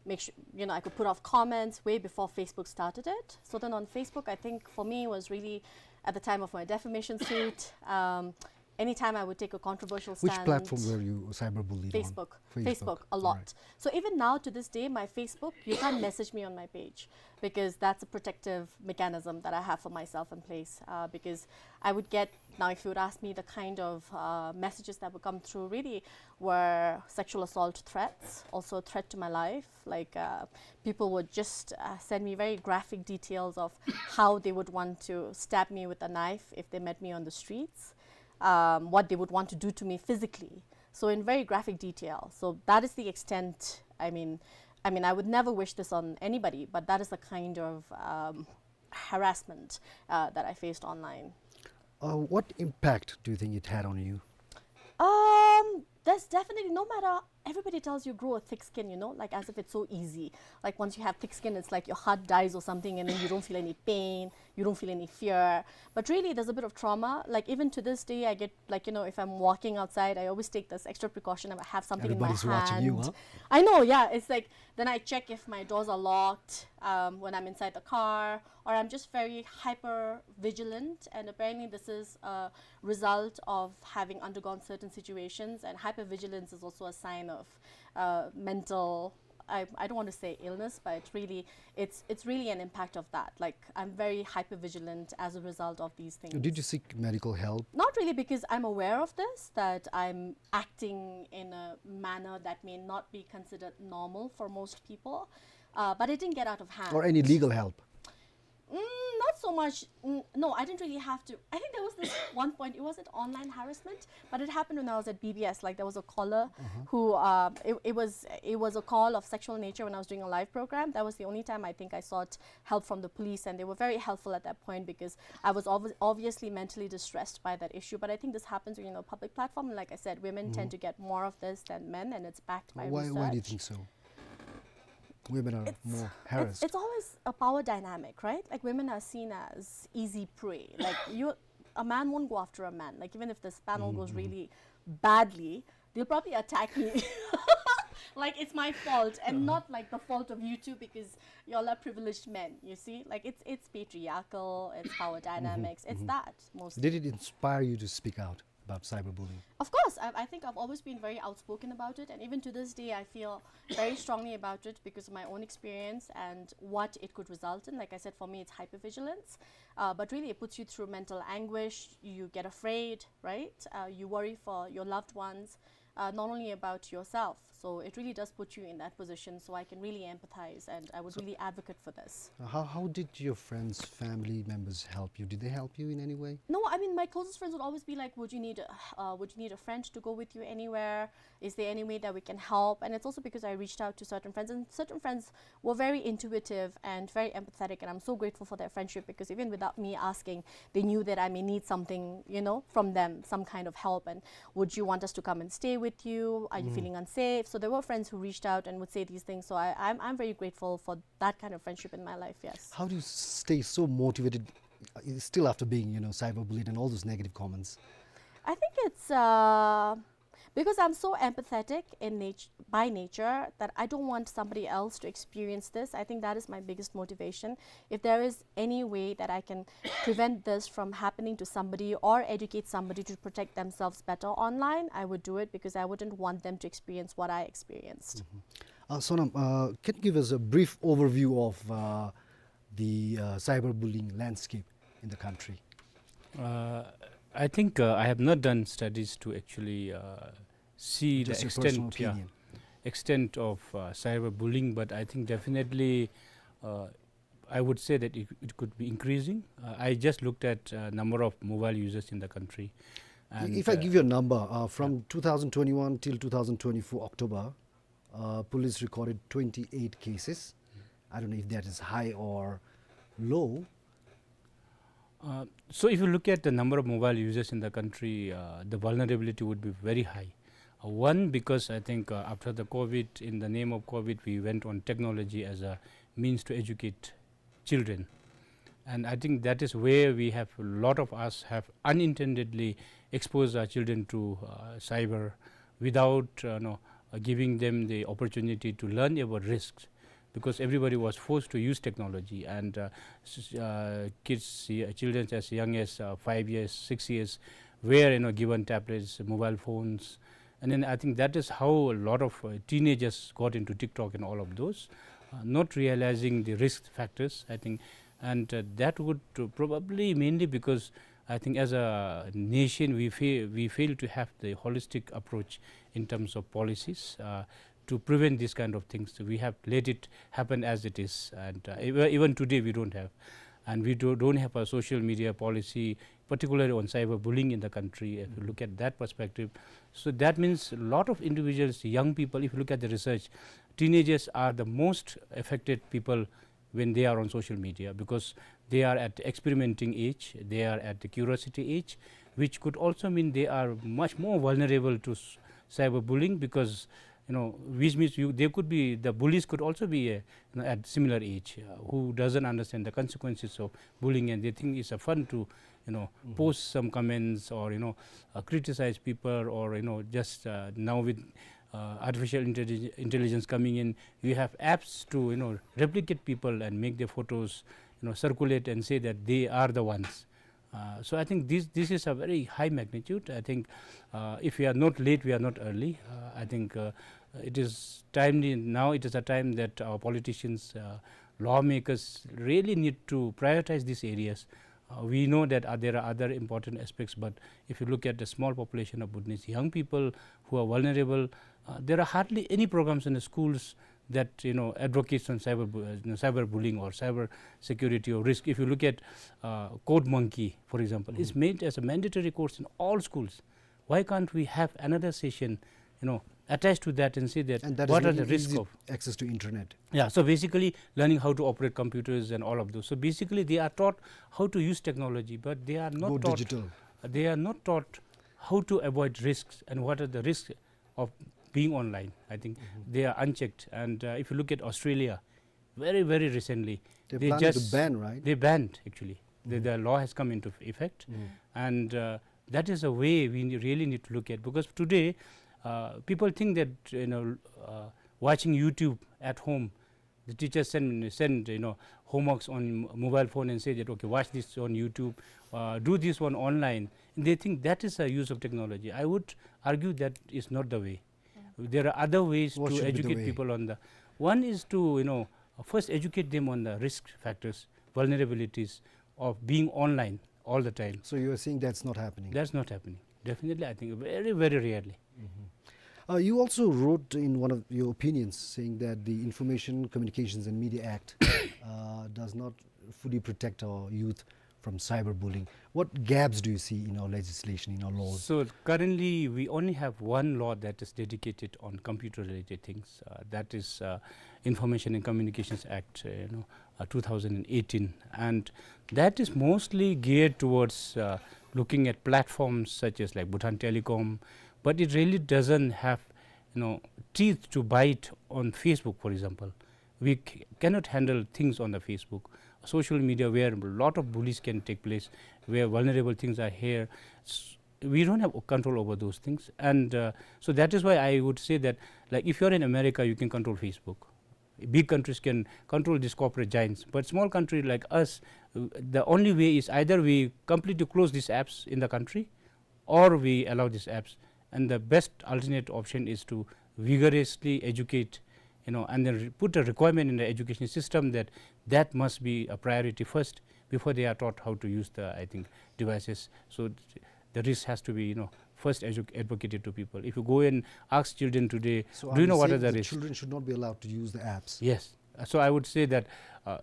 make sure, you know, I could put off comments way before Facebook started it. So then on Facebook, I think for me, it was really at the time of my defamation suit. Um, Anytime I would take a controversial stand. Which platform were you cyberbullied on? Facebook. Facebook, a lot. All right. So even now, to this day, my Facebook, you can't message me on my page because that's a protective mechanism that I have for myself in place, uh, because I would get, now if you would ask me, the kind of, uh, messages that would come through really were sexual assault threats, also a threat to my life. Like, uh, people would just, uh, send me very graphic details of how they would want to stab me with a knife if they met me on the streets, um, what they would want to do to me physically. So in very graphic detail. So that is the extent, I mean, I mean, I would never wish this on anybody, but that is the kind of, um, harassment, uh, that I faced online. Uh, what impact do you think it had on you? Um, there's definitely, no matter, everybody tells you grow a thick skin, you know, like, as if it's so easy. Like, once you have thick skin, it's like your heart dies or something, and then you don't feel any pain, you don't feel any fear. But really, there's a bit of trauma. Like, even to this day, I get, like, you know, if I'm walking outside, I always take this extra precaution. I have something in my hand. Everybody's watching you, huh? I know, yeah. It's like, then I check if my doors are locked, um, when I'm inside the car, or I'm just very hyper vigilant. And apparently, this is a result of having undergone certain situations. And hypervigilance is also a sign of, uh, mental, I, I don't want to say illness, but it's really, it's, it's really an impact of that. Like, I'm very hypervigilant as a result of these things. Did you seek medical help? Not really, because I'm aware of this, that I'm acting in a manner that may not be considered normal for most people. Uh, but it didn't get out of hand. Or any legal help? Mm, not so much. Mm, no, I didn't really have to. I think there was this one point. It wasn't online harassment, but it happened when I was at B B S. Like, there was a caller who, uh, it, it was, it was a call of sexual nature when I was doing a live program. That was the only time I think I sought help from the police, and they were very helpful at that point because I was obvi- obviously mentally distressed by that issue. But I think this happens when you're in a public platform. And like I said, women tend to get more of this than men, and it's backed by research. Why, why do you think so? Women are more harassed. It's, it's always a power dynamic, right? Like, women are seen as easy prey. Like, you, a man won't go after a man. Like, even if this panel goes really badly, they'll probably attack me. Like, it's my fault and not, like, the fault of you two because y'all are privileged men, you see? Like, it's, it's patriarchal, it's power dynamics, it's that mostly. Did it inspire you to speak out about cyberbullying? Of course, I, I think I've always been very outspoken about it, and even to this day, I feel very strongly about it because of my own experience and what it could result in. Like I said, for me, it's hypervigilance, uh, but really it puts you through mental anguish. You get afraid, right? Uh, you worry for your loved ones, uh, not only about yourself. So it really does put you in that position. So I can really empathize, and I would really advocate for this. Uh, how, how did your friends, family members help you? Did they help you in any way? No, I mean, my closest friends would always be like, "Would you need, uh, would you need a friend to go with you anywhere? Is there any way that we can help?" And it's also because I reached out to certain friends, and certain friends were very intuitive and very empathetic, and I'm so grateful for their friendship because even without me asking, they knew that I may need something, you know, from them, some kind of help. And, "Would you want us to come and stay with you? Are you feeling unsafe?" So there were friends who reached out and would say these things. So I, I'm, I'm very grateful for that kind of friendship in my life, yes. How do you stay so motivated, uh, still after being, you know, cyberbullied and all those negative comments? I think it's, uh, because I'm so empathetic in nat- by nature that I don't want somebody else to experience this. I think that is my biggest motivation. If there is any way that I can prevent this from happening to somebody or educate somebody to protect themselves better online, I would do it because I wouldn't want them to experience what I experienced. Uh, Sonam, uh, can you give us a brief overview of, uh, the, uh, cyberbullying landscape in the country? Uh, I think, uh, I have not done studies to actually, uh, see the extent, yeah, extent of, uh, cyberbullying, but I think definitely, uh, I would say that it, it could be increasing. Uh, I just looked at, uh, number of mobile users in the country. And, if I, uh, give you a number, uh, from two thousand twenty-one till two thousand twenty-four October, uh, police recorded twenty-eight cases. I don't know if that is high or low. Uh, so if you look at the number of mobile users in the country, uh, the vulnerability would be very high. Uh, one, because I think, uh, after the COVID, in the name of COVID, we went on technology as a means to educate children. And I think that is where we have, a lot of us have unintendedly exposed our children to, uh, cyber without, uh, no, uh, giving them the opportunity to learn about risks, because everybody was forced to use technology, and, uh, s- uh, kids, uh, children as young as, uh, five years, six years were, you know, given tablets, mobile phones, and then I think that is how a lot of, uh, teenagers got into TikTok and all of those, uh, not realizing the risk factors, I think, and, uh, that would, uh, probably mainly because I think as a nation we fail, we fail to have the holistic approach in terms of policies, uh, to prevent these kind of things. We have let it happen as it is, and, uh, ev-, even today we don't have, and we do, don't have a social media policy, particularly on cyberbullying in the country. If you look at that perspective, so that means a lot of individuals, young people, if you look at the research, teenagers are the most affected people when they are on social media, because they are at experimenting age, they are at the curiosity age, which could also mean they are much more vulnerable to s-, cyberbullying, because, you know, which means you, they could be, the bullies could also be, uh, you know, at similar age, uh, who doesn't understand the consequences of bullying, and they think it's a fun to, you know, post some comments or, you know, uh, criticize people, or, you know, just, uh, now with, uh, artificial intellig-, intelligence coming in, you have apps to, you know, replicate people and make their photos, you know, circulate and say that they are the ones. Uh, so I think this, this is a very high magnitude. I think, uh, if we are not late, we are not early. Uh, I think, uh, it is timely now. It is a time that our politicians, uh, lawmakers really need to prioritize these areas. Uh, we know that, uh, there are other important aspects, but if you look at the small population of Bhutanese young people who are vulnerable, uh, there are hardly any programs in the schools that, you know, advocates on cyber bu-, uh, you know, cyberbullying or cyber security or risk. If you look at, uh, Code Monkey, for example, it's made as a mandatory course in all schools. Why can't we have another session, you know, attached to that and say that what are the risk of access to internet? Yeah, so basically learning how to operate computers and all of those. So basically they are taught how to use technology, but they are not taught, they are not taught how to avoid risks and what are the risks of being online. I think they are unchecked. And, uh, if you look at Australia, very, very recently, they planning to just ban, right? They banned, actually. The, the law has come into effect. And, uh, that is a way we ne-, really need to look at, because today, uh, people think that, you know, uh, watching YouTube at home, the teachers send, send, you know, homeworks on m-, mobile phone and say that, "Okay, watch this on YouTube, uh, do this one online." And they think that is a use of technology. I would argue that is not the way. There are other ways to educate people on the, one is to, you know, first educate them on the risk factors, vulnerabilities of being online all the time. So you are saying that's not happening? That's not happening. Definitely, I think very, very rarely. Uh, you also wrote in one of your opinions saying that the Information Communications and Media Act, uh, does not fully protect our youth from cyberbullying. What gaps do you see in our legislation, in our laws? So currently, we only have one law that is dedicated on computer-related things. Uh, that is, uh, Information and Communications Act, uh, you know, uh, two thousand and eighteen, and that is mostly geared towards, uh, looking at platforms such as, like, Bhutan Telecom, but it really doesn't have, you know, teeth to bite on Facebook, for example. We c-, cannot handle things on the Facebook, social media, where a lot of bullies can take place, where vulnerable things are here. S-, we don't have control over those things. And, uh, so that is why I would say that, like, if you're in America, you can control Facebook. Big countries can control these corporate giants. But small country like us, uh, the only way is either we completely close these apps in the country, or we allow these apps. And the best alternate option is to vigorously educate, you know, and then re-, put a requirement in the education system that that must be a priority first before they are taught how to use the, I think, devices. So th-, the risk has to be, you know, first edu-, advocated to people. If you go and ask children today, so "Do you know what are the risks?" Children should not be allowed to use the apps? Yes. Uh, so I would say that, uh,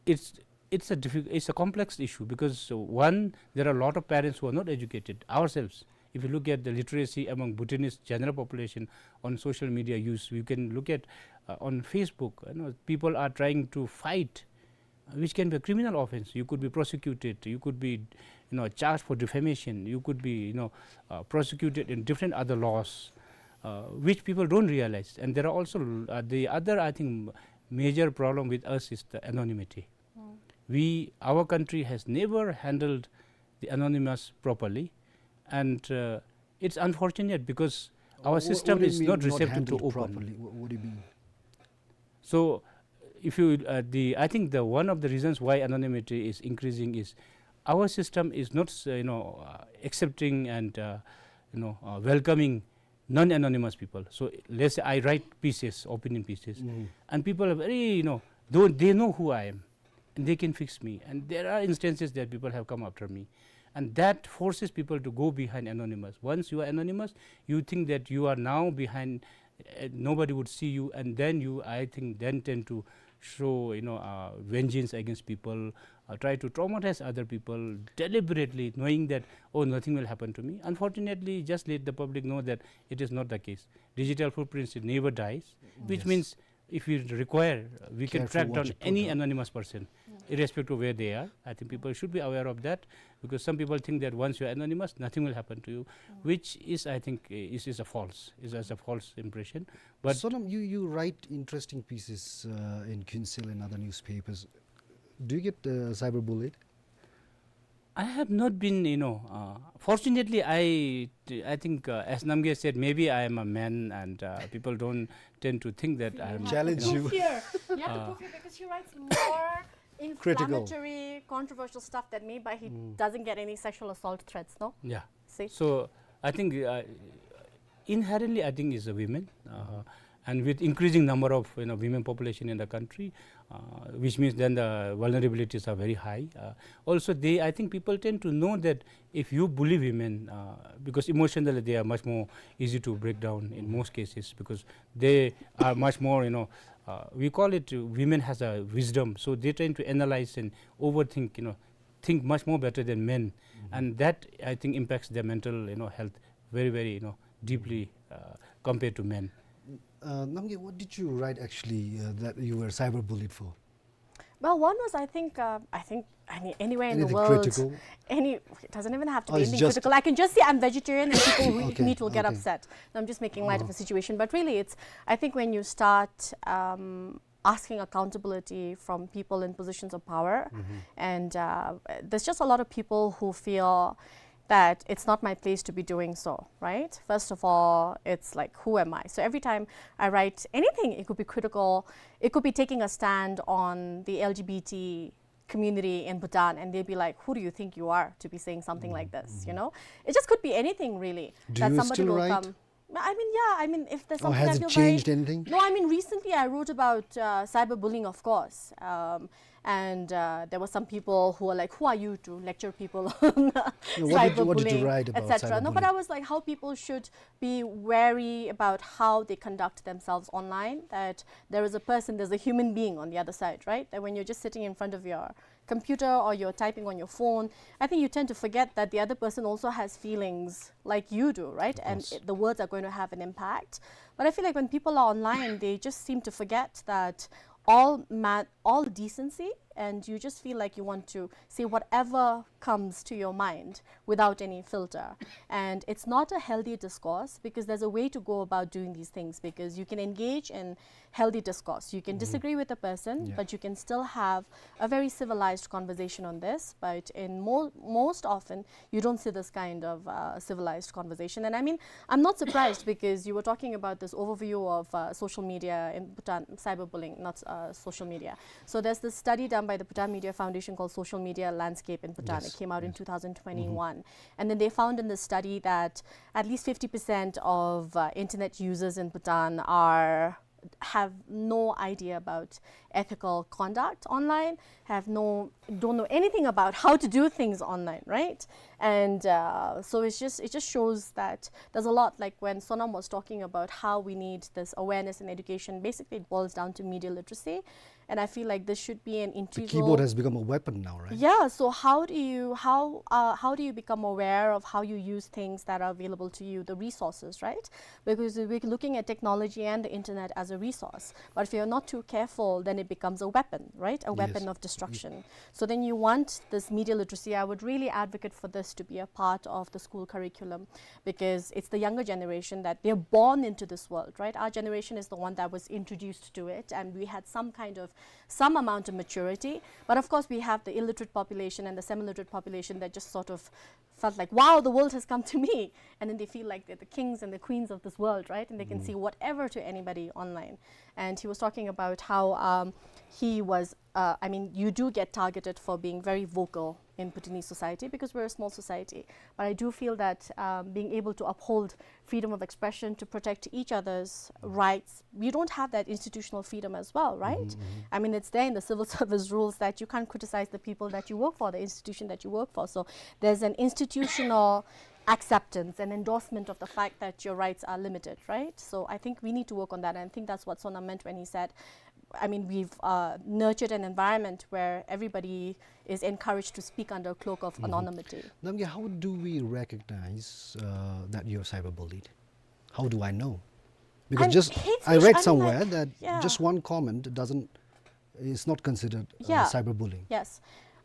it's, it's a diffi-, it's a complex issue because, uh, one, there are a lot of parents who are not educated ourselves. If you look at the literacy among Bhutanese general population on social media use, you can look at, uh, on Facebook, you know, people are trying to fight, uh, which can be a criminal offense. You could be prosecuted, you could be, you know, charged for defamation, you could be, you know, uh, prosecuted in different other laws, uh, which people don't realize. And there are also, uh, the other, I think, major problem with us is the anonymity. We, our country has never handled the anonymous properly, and, uh, it's unfortunate because our system is not receptive to open. What, what do you mean not handled properly? What, what do you mean? So, if you, uh, the, I think the, one of the reasons why anonymity is increasing is our system is not, uh, you know, uh, accepting and, uh, you know, uh, welcoming non-anonymous people. So let's say I write pieces, opinion pieces, and people are very, you know, though they know who I am, and they can fix me. And there are instances that people have come after me, and that forces people to go behind anonymous. Once you are anonymous, you think that you are now behind, uh, nobody would see you, and then you, I think, then tend to show, you know, uh, vengeance against people, uh, try to traumatize other people deliberately, knowing that, "Oh, nothing will happen to me." Unfortunately, just let the public know that it is not the case. Digital footprints, it never dies, which means if we require, uh, we can track down any anonymous person, irrespective of where they are. I think people should be aware of that, because some people think that once you're anonymous, nothing will happen to you, which is, I think, is, is a false, is, is a false impression. But Sonam, you, you write interesting pieces, uh, in Kyunsil and other newspapers. Do you get, uh, cyberbullied? I have not been, you know, uh, fortunately, I, I think, uh, as Namgay said, maybe I am a man and, uh, people don't tend to think that I am, Challenge you. Fear. You have to prove it because he writes more inflammatory, controversial stuff than me, but he doesn't get any sexual assault threats, no? Yeah. See? So I think, uh, inherently, I think, is a women, uh, and with increasing number of, you know, women population in the country, uh, which means then the vulnerabilities are very high. Uh, also, they, I think, people tend to know that if you bully women, uh, because emotionally they are much more easy to break down in most cases, because they are much more, you know, uh, we call it, uh, women has a wisdom, so they tend to analyze and overthink, you know, think much more better than men, and that, I think, impacts their mental, you know, health very, very, you know, deeply, uh, compared to men. Uh, Namgay, what did you write actually, uh, that you were cyberbullied for? Well, one was, I think, uh, I think, I mean, anywhere in the world, any, it doesn't even have to be anything critical. I can just say I'm vegetarian and people who eat meat will get upset. No, I'm just making light of a situation. But really, it's, I think when you start, um, asking accountability from people in positions of power. And, uh, there's just a lot of people who feel that it's not my place to be doing so, right? First of all, it's like, who am I? So every time I write anything, it could be critical, it could be taking a stand on the L G B T community in Bhutan, and they'd be like, "Who do you think you are to be saying something like this?" You know, it just could be anything really. Do you still write? I mean, yeah, I mean, if there's something I feel very... Or has it changed anything? No, I mean, recently I wrote about, uh, cyberbullying, of course. Um, and, uh, there were some people who were like, "Who are you to lecture people on cyberbullying, et cetera?" No, what did you, what did you write about cyberbullying? No, but I was like, how people should be wary about how they conduct themselves online, that there is a person, there's a human being on the other side, right? That when you're just sitting in front of your computer or you're typing on your phone, I think you tend to forget that the other person also has feelings like you do, right? And it, the words are going to have an impact. But I feel like when people are online, they just seem to forget that all ma-, all decency, and you just feel like you want to say whatever comes to your mind without any filter. And it's not a healthy discourse, because there's a way to go about doing these things, because you can engage in healthy discourse. You can disagree with a person, but you can still have a very civilized conversation on this. But in mo-, most often, you don't see this kind of, uh, civilized conversation. And I mean, I'm not surprised because you were talking about this overview of, uh, social media in Bhutan, cyberbullying, not, uh, social media. So there's this study done by the Bhutan Media Foundation called Social Media Landscape in Bhutan. It came out in two thousand twenty-one. And then they found in the study that at least fifty percent of, uh, internet users in Bhutan are, have no idea about ethical conduct online, have no, don't know anything about how to do things online, right? And, uh, so it's just, it just shows that there's a lot, like when Sonam was talking about how we need this awareness and education, basically it boils down to media literacy. And I feel like this should be an integral... The keyboard has become a weapon now, right? Yeah, so how do you, how, uh, how do you become aware of how you use things that are available to you, the resources, right? Because we're looking at technology and the internet as a resource. But if you're not too careful, then it becomes a weapon, right? A weapon of destruction. So then you want this media literacy. I would really advocate for this to be a part of the school curriculum, because it's the younger generation that they're born into this world, right? Our generation is the one that was introduced to it, and we had some kind of, some amount of maturity. But of course, we have the illiterate population and the semi-literate population that just sort of felt like, "Wow, the world has come to me." And then they feel like they're the kings and the queens of this world, right? And they can say whatever to anybody online. And he was talking about how, um, he was, uh, I mean, you do get targeted for being very vocal in Bhutanese society because we're a small society. But I do feel that, um, being able to uphold freedom of expression, to protect each other's rights, we don't have that institutional freedom as well, right? Mm-hmm, mm-hmm. I mean, it's there in the civil service rules that you can't criticize the people that you work for, the institution that you work for. So there's an institutional acceptance and endorsement of the fact that your rights are limited, right? So I think we need to work on that, and I think that's what Sonam meant when he said, I mean, we've, uh, nurtured an environment where everybody is encouraged to speak under a cloak of, mm-hmm, anonymity. Namgay, how do we recognize, uh, that you're cyberbullied? How do I know? Because, I'm, just, hate I speech, read, I mean, somewhere, like, that, yeah, just one comment doesn't, is not considered, uh, yeah, cyberbullying. Yes.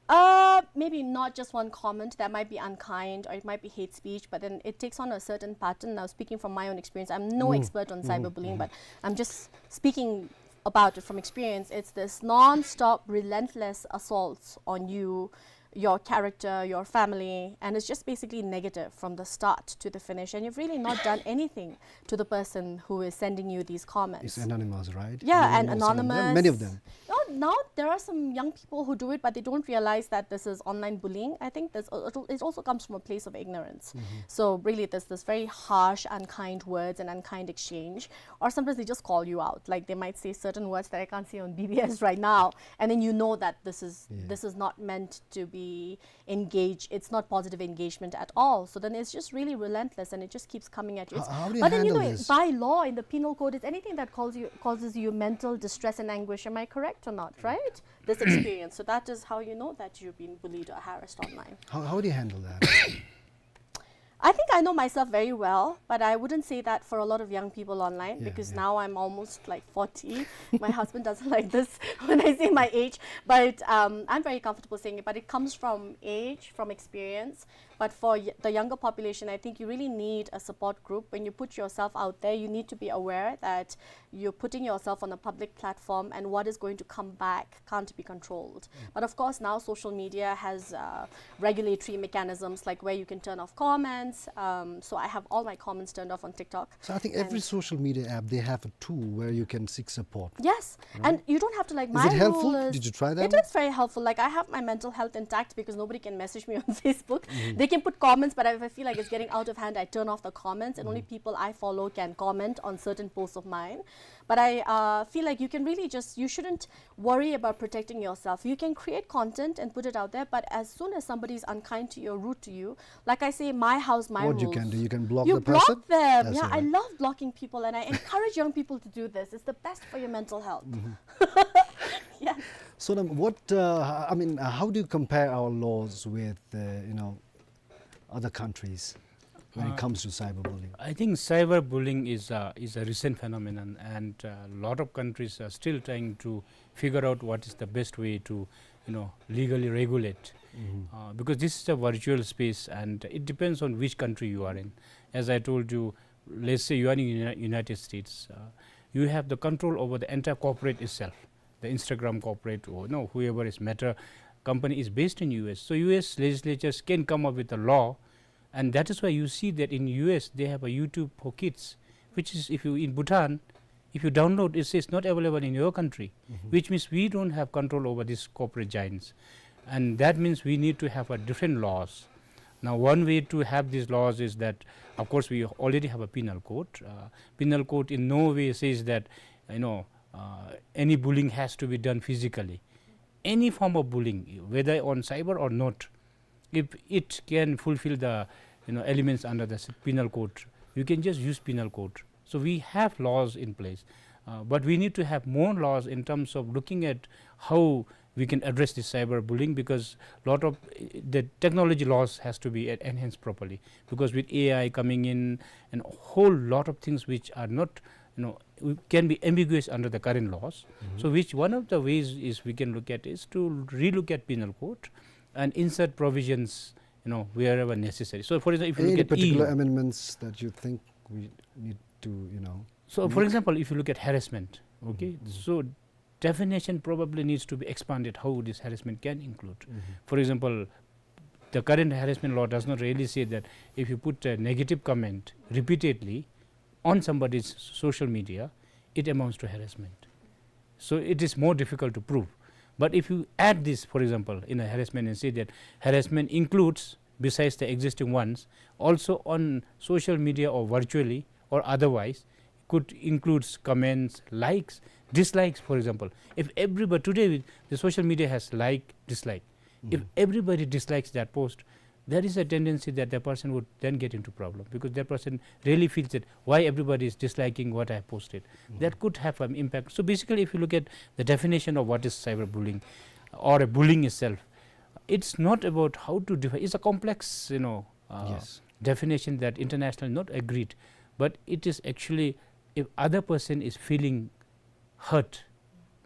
Uh, maybe not just one comment. That might be unkind or it might be hate speech, but then it takes on a certain pattern. Now, speaking from my own experience, I'm no, mm, expert on, mm-hmm, cyberbullying, mm-hmm, but I'm just speaking about it from experience. It's this non-stop, relentless assaults on you, your character, your family, and it's just basically negative from the start to the finish. And you've really not done anything to the person who is sending you these comments. It's anonymous, right? Yeah, and anonymous. Many of them. No, now there are some young people who do it, but they don't realize that this is online bullying. I think this, it also comes from a place of ignorance. Mm-hmm. So really, there's this very harsh, unkind words and unkind exchange. Or sometimes they just call you out. Like, they might say certain words that I can't say on B B S right now, and then you know that this is, yeah, this is not meant to be engage, it's not positive engagement at all. So then it's just really relentless and it just keeps coming at you. How, how do you handle this? But then, you know, by law in the penal code, it's anything that calls you, causes you mental distress and anguish. Am I correct or not, right? This experience. So that is how you know that you've been bullied or harassed online. How, how do you handle that? I think I know myself very well, but I wouldn't say that for a lot of young people online, yeah, because, yeah, now I'm almost, like, forty. My husband doesn't like this when I say my age, but, um, I'm very comfortable saying it. But it comes from age, from experience. But for y-, the younger population, I think you really need a support group. When you put yourself out there, you need to be aware that you're putting yourself on a public platform, and what is going to come back can't be controlled. Mm. But of course, now social media has, uh, regulatory mechanisms, like, where you can turn off comments. Um, so I have all my comments turned off on TikTok. So I think every, and social media app, they have a tool where you can seek support. Yes, right? And you don't have to, like, my rule is, is it helpful? Did you try that? It is very helpful. Like, I have my mental health intact because nobody can message me on Facebook. Mm-hmm. They can put comments, but if I feel like it's getting out of hand, I turn off the comments, and only, mm-hmm, people I follow can comment on certain posts of mine. But I, uh, feel like you can really just, you shouldn't worry about protecting yourself. You can create content and put it out there, but as soon as somebody is unkind to you or rude to you, like I say, my house, my rules. What you can do, you can block the person. You block them. That's all right. Yeah, I love blocking people, and I encourage young people to do this. It's the best for your mental health. Mm-hmm. Yeah. So then what, uh, I mean, uh, how do you compare our laws with, uh, you know, other countries when it, uh, comes to cyberbullying? I think cyberbullying is a, is a recent phenomenon, and a lot of countries are still trying to figure out what is the best way to, you know, legally regulate. Mm-hmm. Uh, because this is a virtual space, and it depends on which country you are in. As I told you, let's say you are in Uni-, United States, uh, you have the control over the entire corporate itself. The Instagram corporate, or, no, whoever is Meta company is based in U S. So U S legislatures can come up with a law, and that is why you see that in U S they have a YouTube for kids, which is, if you, in Bhutan, if you download, it says not available in your country, mm-hmm, which means we don't have control over these corporate giants. And that means we need to have a different laws. Now, one way to have these laws is that, of course, we already have a penal code. Uh, penal code in no way says that, you know, uh, any bullying has to be done physically. Any form of bullying, whether on cyber or not, if it can fulfill the, you know, elements under the s-, penal code, you can just use penal code. So we have laws in place, uh, but we need to have more laws in terms of looking at how we can address this cyberbullying, because lot of, uh, the technology laws has to be en-, enhanced properly, because with A I coming in and a whole lot of things which are not, you know, we, can be ambiguous under the current laws. Mm-hmm. So which one of the ways is we can look at is to relook at penal code and insert provisions, you know, wherever necessary. So for example, if you look at particular amendments that you think we need to, you know, so for example, if you look at harassment, okay, mm-hmm, so definition probably needs to be expanded, how this harassment can include. Mm-hmm. For example, the current harassment law does not really say that if you put a negative comment repeatedly on somebody's social media, it amounts to harassment. So it is more difficult to prove. But if you add this, for example, in a harassment and say that harassment includes, besides the existing ones, also on social media or virtually or otherwise, could includes comments, likes, dislikes, for example. If everybody, today the social media has like, dislike. If everybody dislikes that post, there is a tendency that the person would then get into problem, because that person really feels that why everybody is disliking what I posted. That could have an impact. So basically, if you look at the definition of what is cyberbullying or a bullying itself, it's not about how to define. It's a complex, you know, uh, Yes. definition that internationally not agreed, but it is actually if other person is feeling hurt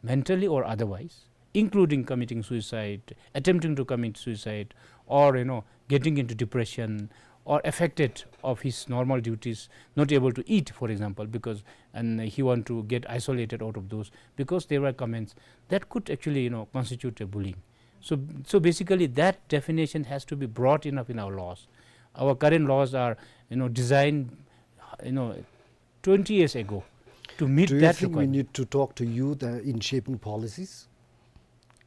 mentally or otherwise, including committing suicide, attempting to commit suicide, or, you know, getting into depression, or affected of his normal duties, not able to eat, for example, because, and he want to get isolated out of those because there were comments that could actually, you know, constitute a bullying. So, so basically, that definition has to be broad enough in our laws. Our current laws are, you know, designed, you know, twenty years ago to meet Do you that think we requirement. need to talk to youth, uh, in shaping policies?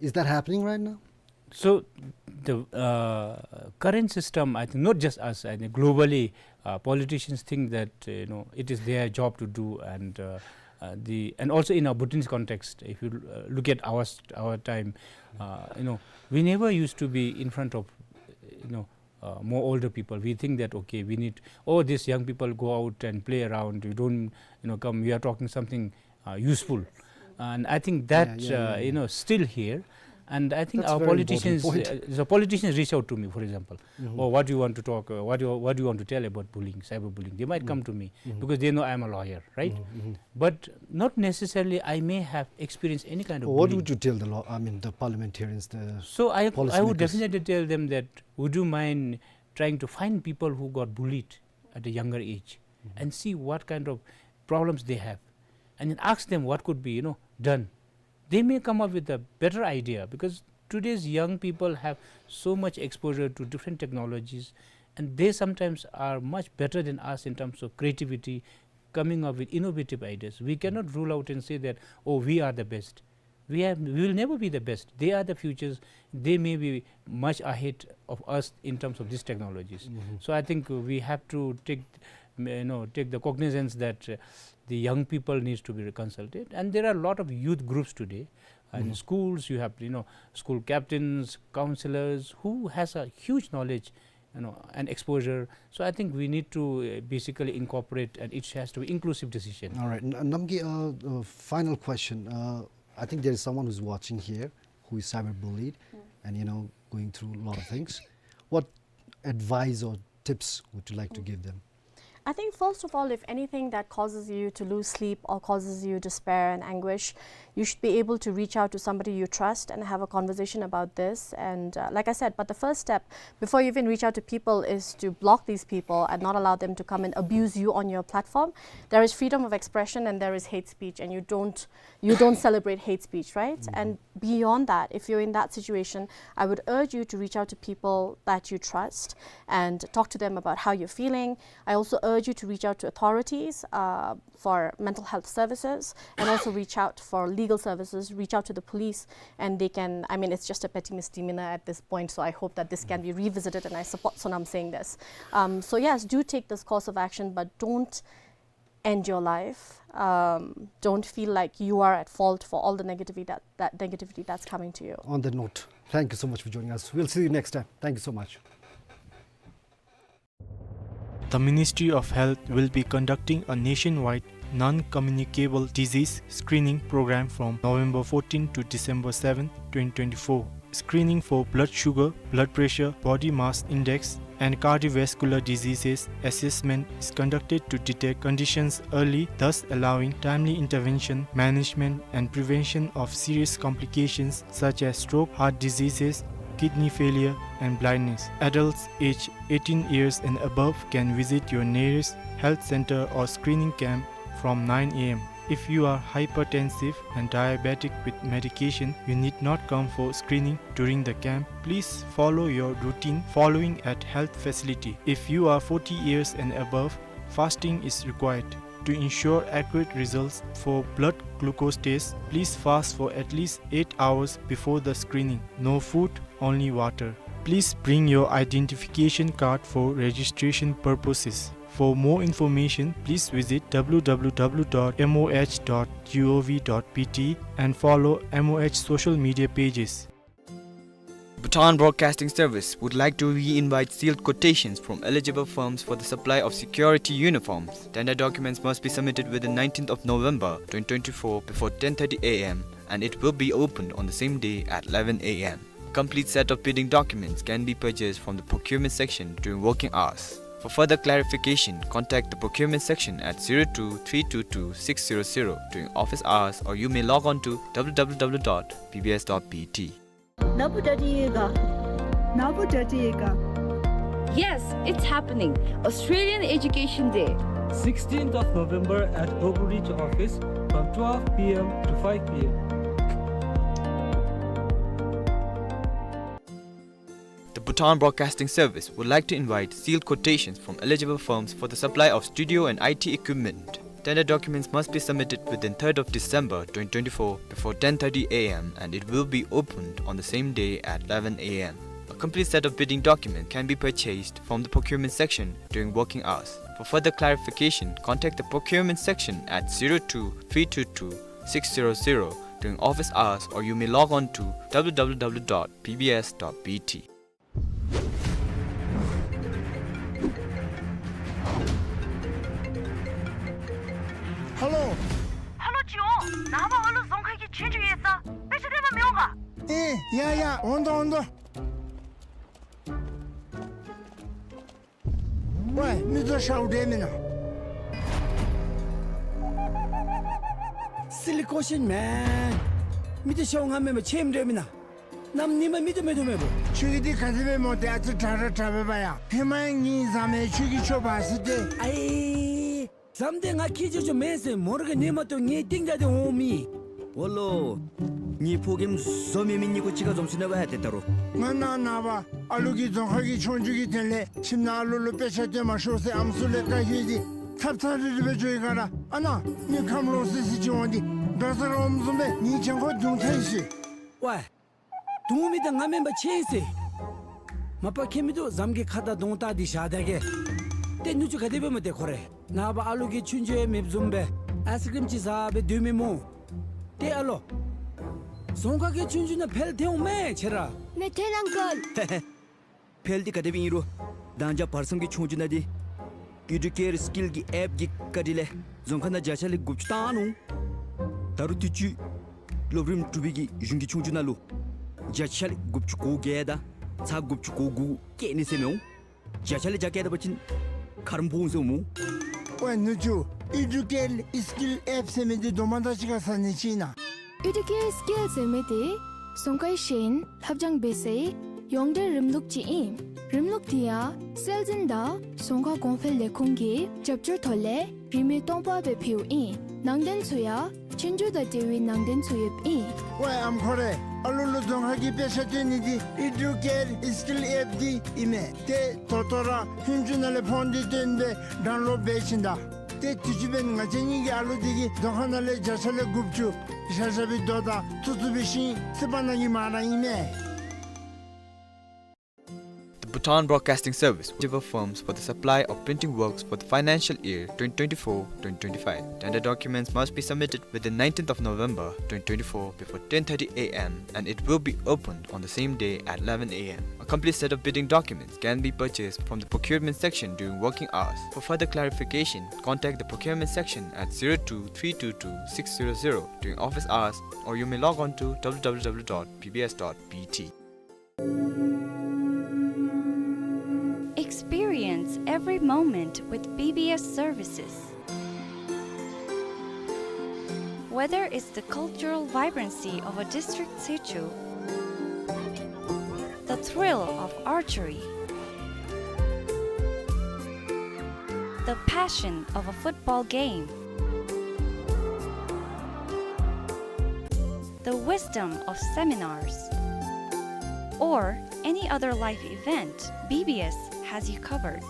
Is that happening right now? So the, uh, current system, I think, not just us, I think globally, uh, politicians think that, uh, you know, it is their job to do, and, uh, uh, the, and also in our Bhutanese context, if you, uh, look at our st-, our time, uh, you know, we never used to be in front of, you know, uh, more older people. We think that, okay, we need, oh, these young people go out and play around. You don't, you know, come. We are talking something, uh, useful, and I think that, Yeah, yeah, uh, yeah, you yeah. know, still here. And I think That's our very important politicians, point. uh, the politicians reach out to me, for example, Mm-hmm. "Oh, what do you want to talk? Uh, what do you, what do you want to tell about bullying, cyberbullying?" They might Mm. come to me Mm-hmm. because they know I'm a lawyer, right? Mm-hmm, mm-hmm. But not necessarily I may have experienced any kind of What bullying. would you tell the law, I mean, the parliamentarians, the So I, I would policymakers? definitely tell them that, would you mind trying to find people who got bullied at a younger age Mm-hmm. and see what kind of problems they have, and then ask them what could be, you know, done. They may come up with a better idea, because today's young people have so much exposure to different technologies, and they sometimes are much better than us in terms of creativity, coming up with innovative ideas. We cannot rule out and say that, "Oh, we are the best." We have, we will never be the best. They are the futures. They may be much ahead of us in terms of these technologies. Mm-hmm. So I think we have to take, you know, take the cognizance that, uh, the young people needs to be consulted. And there are a lot of youth groups today. And Mm-hmm. schools, you have, you know, school captains, counselors, who has a huge knowledge, you know, and exposure. So I think we need to, uh, basically incorporate, and it has to be inclusive decision. All right. N-, Namgay, uh, uh, final question. Uh, I think there is someone who's watching here who is cyberbullied Mm. and, you know, going through a lot of things. What advice or tips would you like to Mm. give them? I think, first of all, if anything that causes you to lose sleep or causes you despair and anguish, you should be able to reach out to somebody you trust and have a conversation about this. And, uh, like I said, but the first step, before you even reach out to people, is to block these people and not allow them to come and abuse you on your platform. There is freedom of expression and there is hate speech, and you don't, you don't celebrate hate speech, right? Mm-hmm. And beyond that, if you're in that situation, I would urge you to reach out to people that you trust and talk to them about how you're feeling. I also urge you to reach out to authorities, uh, for mental health services, and also reach out for legal services, reach out to the police, and they can, I mean, it's just a petty misdemeanor at this point, so I hope that this can be revisited, and I support Sonam saying this. Um, so yes, do take this course of action, but don't end your life. Um, don't feel like you are at fault for all the negativity that, that negativity that's coming to you. On that note, thank you so much for joining us. We'll see you next time. Thank you so much. The Ministry of Health will be conducting a nationwide non-communicable disease screening program from November fourteen to December seventh, twenty twenty-four. Screening for blood sugar, blood pressure, body mass index, and cardiovascular diseases assessment is conducted to detect conditions early, thus allowing timely intervention, management, and prevention of serious complications such as stroke, heart diseases, kidney failure, and blindness. Adults aged eighteen years and above can visit your nearest health center or screening camp from nine A M. If you are hypertensive and diabetic with medication, you need not come for screening during the camp. Please follow your routine following at health facility. If you are forty years and above, fasting is required. To ensure accurate results for blood glucose test, please fast for at least eight hours before the screening. No food, only water. Please bring your identification card for registration purposes. For more information, please visit W W W dot M O H dot gov dot B T and follow M O H social media pages. Bhutan Broadcasting Service would like to re-invite sealed quotations from eligible firms for the supply of security uniforms. Tender documents must be submitted within nineteenth of November twenty twenty-four before ten thirty A M, and it will be opened on the same day at eleven A M. A complete set of bidding documents can be purchased from the procurement section during working hours. For further clarification, contact the procurement section at zero two three two two six zero zero during office hours, or you may log on to W W W dot B B S dot B T. ནཱ་བུ་ཌ་ཌི་ཡོད་ག། ནཱ་བུ་ཌ་ཌི་ཡོད་ག། Yes, it's happening. Australian Education Day. Sixteenth of November at Oakridge office from twelve P M to five P M. The Bhutan Broadcasting Service would like to invite sealed quotations from eligible firms for the supply of studio and I T equipment. Tender documents must be submitted within third of December twenty twenty-four before ten thirty A M, and it will be opened on the same day at eleven A M. A complete set of bidding documents can be purchased from the procurement section during working hours. For further clarification, contact the procurement section at zero two three two two six zero zero during office hours, or you may log on to W W W dot B B S dot B T. ཧ་ལོ། ཧ་ལོ་ཅིག་འོང་། ནངས་པ་ཨ་ལུ་རྫོང་ཁ་གི་ཆོས་རྒྱུགས་ཡོད་ས། དཔེ་ཆ་སྟོན་པར་མི་འོང་ག། ཨེ་ཡ་ཡ། འོང་དོ་འོང་དོ། ཝའི་མི་ཚུ་ཤཝ་འདྲ་མེན་ན། Silly question, man. མི་ཚུ་ཤཝ་ང་མེན་པར་ཆེམ་འདྲ་མེན་ན། གནམ་ཉིནམ་མི་ཚུ་མེད་དོ་མེད་པོ། ཁྱོད་ཀྱིས་འདི་ག་དེ་སྦེ་སྨོ། ཏེ་ཨ་ཙི་དྲག་ར་དྲག་པས་པ་ཡ། ཧེ་མ་ཡང་ངེའི་བཟའ་མི་ཁྱོད་ཀྱིས་འཕྱོག་འབག་ཟེར་ཏེ། ཨའི། བཟའ་མི་འདི་ང་ཁྱེད་ཅོ་ཅོ་མེན་ཟེར། མོ་ར་གི་ཉིནམ་ཐོག་ངེའི་སྟེང་རྒྱ་དེ་འོང་མི། འོ་ལོ། ངེའི་ཕོ་རྒནམ་བཟོ་མེད་མི་གཉིས་ཀོ་གཅིག་ཁར་འཛོམས་སོ་ནུག་པ་ཡ། ཏེ་ད་རུང་ང་ནཱ་ནངས་པ་ཨ་ལུ་གི་རྫོང་ཁ་གི་ཆོས་རྒྱུགས་ཀྱི་དོན་ལས་ཁྱིམ་ནང་ཨ་ལུ་ལུ་དཔེ་ཆ་སྟོན་མ་ཤོག་ཟེར་ཨམ་སྲུ་ལས་བཀའ་བཀྱོན་ཏེ་ཐབ་ཚང་རི་རི་སྦེ་འགྱོ་ཡི་ག་ར། ཨ་ནཱ་དངུལ་ཁམས་ལོག་སི་སི་ཅིག་འོང་སྟེ་འགྲོ་ས་ར་འོངམ་བཟུམ་སྦེ་ངེའི་གྱང་ཁོག་བརྡུང་ཚར་ཡི་ཟེར། ཝའི། བརྡུང་མི་འདི་ང་མེན་པར་ཆེ་ཟེར། མ་པ་ཁྱད་མིན་འདུག། བཟའ་མི་གི་ཁ་ཏ་གདོང་ལྟ་སྟེ་བཞག་ད་གེ། ཏེ་ནུ་གཅུང་ག་དེ་སྦེ་སྨོ་ཏེ་ཁོ་རེ། ནངས་པ་ཨ་ལུ་གི་ཆོས་རྒྱུགས་ཡང་མེདཔ་བཟུམ་སྦེ་ཨའི་སི་ཀྲིམ་ཅིག་བཟའ་སྦེ་སྡོད་མི་སྨོ། ཏེ་ཨ་ལོ། རྫོང་ཁ་གི་ཆོས་རྒྱུགས་ནང་འཕེལ་ཐལ་འོང་མས་ཁྱེད་ར། ནེ་ཐེན་ཨང་ཀལ། འཕེལ་འདི་ག་དེ་སྦེ་ཨིན་རུང་། ད་ཅི་བར་མཚམས་ཀྱི་ཆོས་རྒྱུགས་ནང་འདི་ཨི་ཌུ་ཀེར་སི་ཀིལ་གྱི་ཨེཔ་གི་བཀའ་དྲིན་ལས་རྫོང་ཁ་ནང་བརྒྱ་ཆ་ལས་དགུ་བཅུ་བཏང་ནུག། ད་རུང་དུས་ཅི་སློབ་རིམ་དྲུག་པའི་གི་གཞུང་གི་ཆོས་རྒྱུགས་ནང་ལུ་བརྒྱ་ཆ་ལས་དགུ་བཅུ་གོ་བརྒྱད་དང་ཚག་དགུ་བཅུ་གོ་དགུ་བཀལ་ནི་ཟེར་མི་འོང་། བརྒྱ་ཆ་ལས་བརྒྱ་བཀལ་ད་པ་ཅིན་ཁ་རམ་སྦོམ་ཟེར་འོང་སྨོ། ཝའི་ནུ་གཅུང་། ཨི་ཌུ་ཀེར་སི་ཀིལ་ཨེཔ་ཟེར་མི་འདི་དོ་མ་དང་གཅིག་ཁར་ཟ་ནི་ཅིག་ཨིན་ན། ཨི་ཌུ་ཀེར་སི་ཀིལ་ཟེར་མི་འདི་རྫོང་ཁའི་ཤེས་ཡོན་ལྷབ་སྦྱང་འབད་སའི་ཡོངས་འབྲེལ་རིམ་ལུགས་ཅིག་ཨིན། རིམ་ལུགས་འདི་ཡང་སྲོལ་འཛིན་དང་རྫོང་ཁ་གོང་འཕེལ་ལས་ཁུངས་ཀྱི་རྒྱབ་སྐྱོར་ཐོག་ལས་རིན་མེད་སྟོང་པ་སྦེ་ཕུལཝ་ཨིན། ནང་དོན་ཚུ་ཡང་ཆོས་རྒྱུགས་དང་འབྲེལ་བའི་ནང་དོན་ཚུ་ཡོདཔ་ཨིན། ཝའི་ཨམ་ཁོ་རེ། ཨ་ལུ་ལུ་རྫོང་ཁ་གི་དཔེ་ཆ་སྟོན་ནི་འདི་ཨི་ཌུ་ཀེར་སི་ཀིལ་ཨེཔ་འདི་ཨིན་མས། ཏེ་ད་ལྟོ་ར་ཧུན་ཅུ་ནང་ལས་ཕོན་འདི་བཏོན་སྦེ་ཌའུན་ལོཌ་འབད་བྱིན་ད། ཏེ་དུས་ཅི་འབདན་ང་བཅས་གཉིས་ཀྱི་ཨ་ལུ་འདི་གིས་རྫོང་ཁ་ནང་ལས་བརྒྱ་ཆ་ལས་དགུ་བཅུ་བཞག་བཞག་པའི་རྡོ་དང་ཚུ་ཚུ་འབད་ཞིནམ་སི་པ་ནང་གི་མ་ར་ཨིན་མས། The Bhutan Broadcasting Service eligible firms for the supply of printing works for the financial year twenty twenty-four twenty twenty-five. Tender documents must be submitted within nineteenth of November twenty twenty-four before ten thirty A M, and it will be opened on the same day at eleven A M. A complete set of bidding documents can be purchased from the procurement section during working hours. For further clarification, contact the procurement section at zero two three two two six zero zero during office hours, or you may log on to W W W dot B B S dot B T. Experience every moment with B B S services. Whether it's the cultural vibrancy of a district situ, the thrill of archery, the passion of a football game, the wisdom of seminars, or any other life event, B B S has you covered.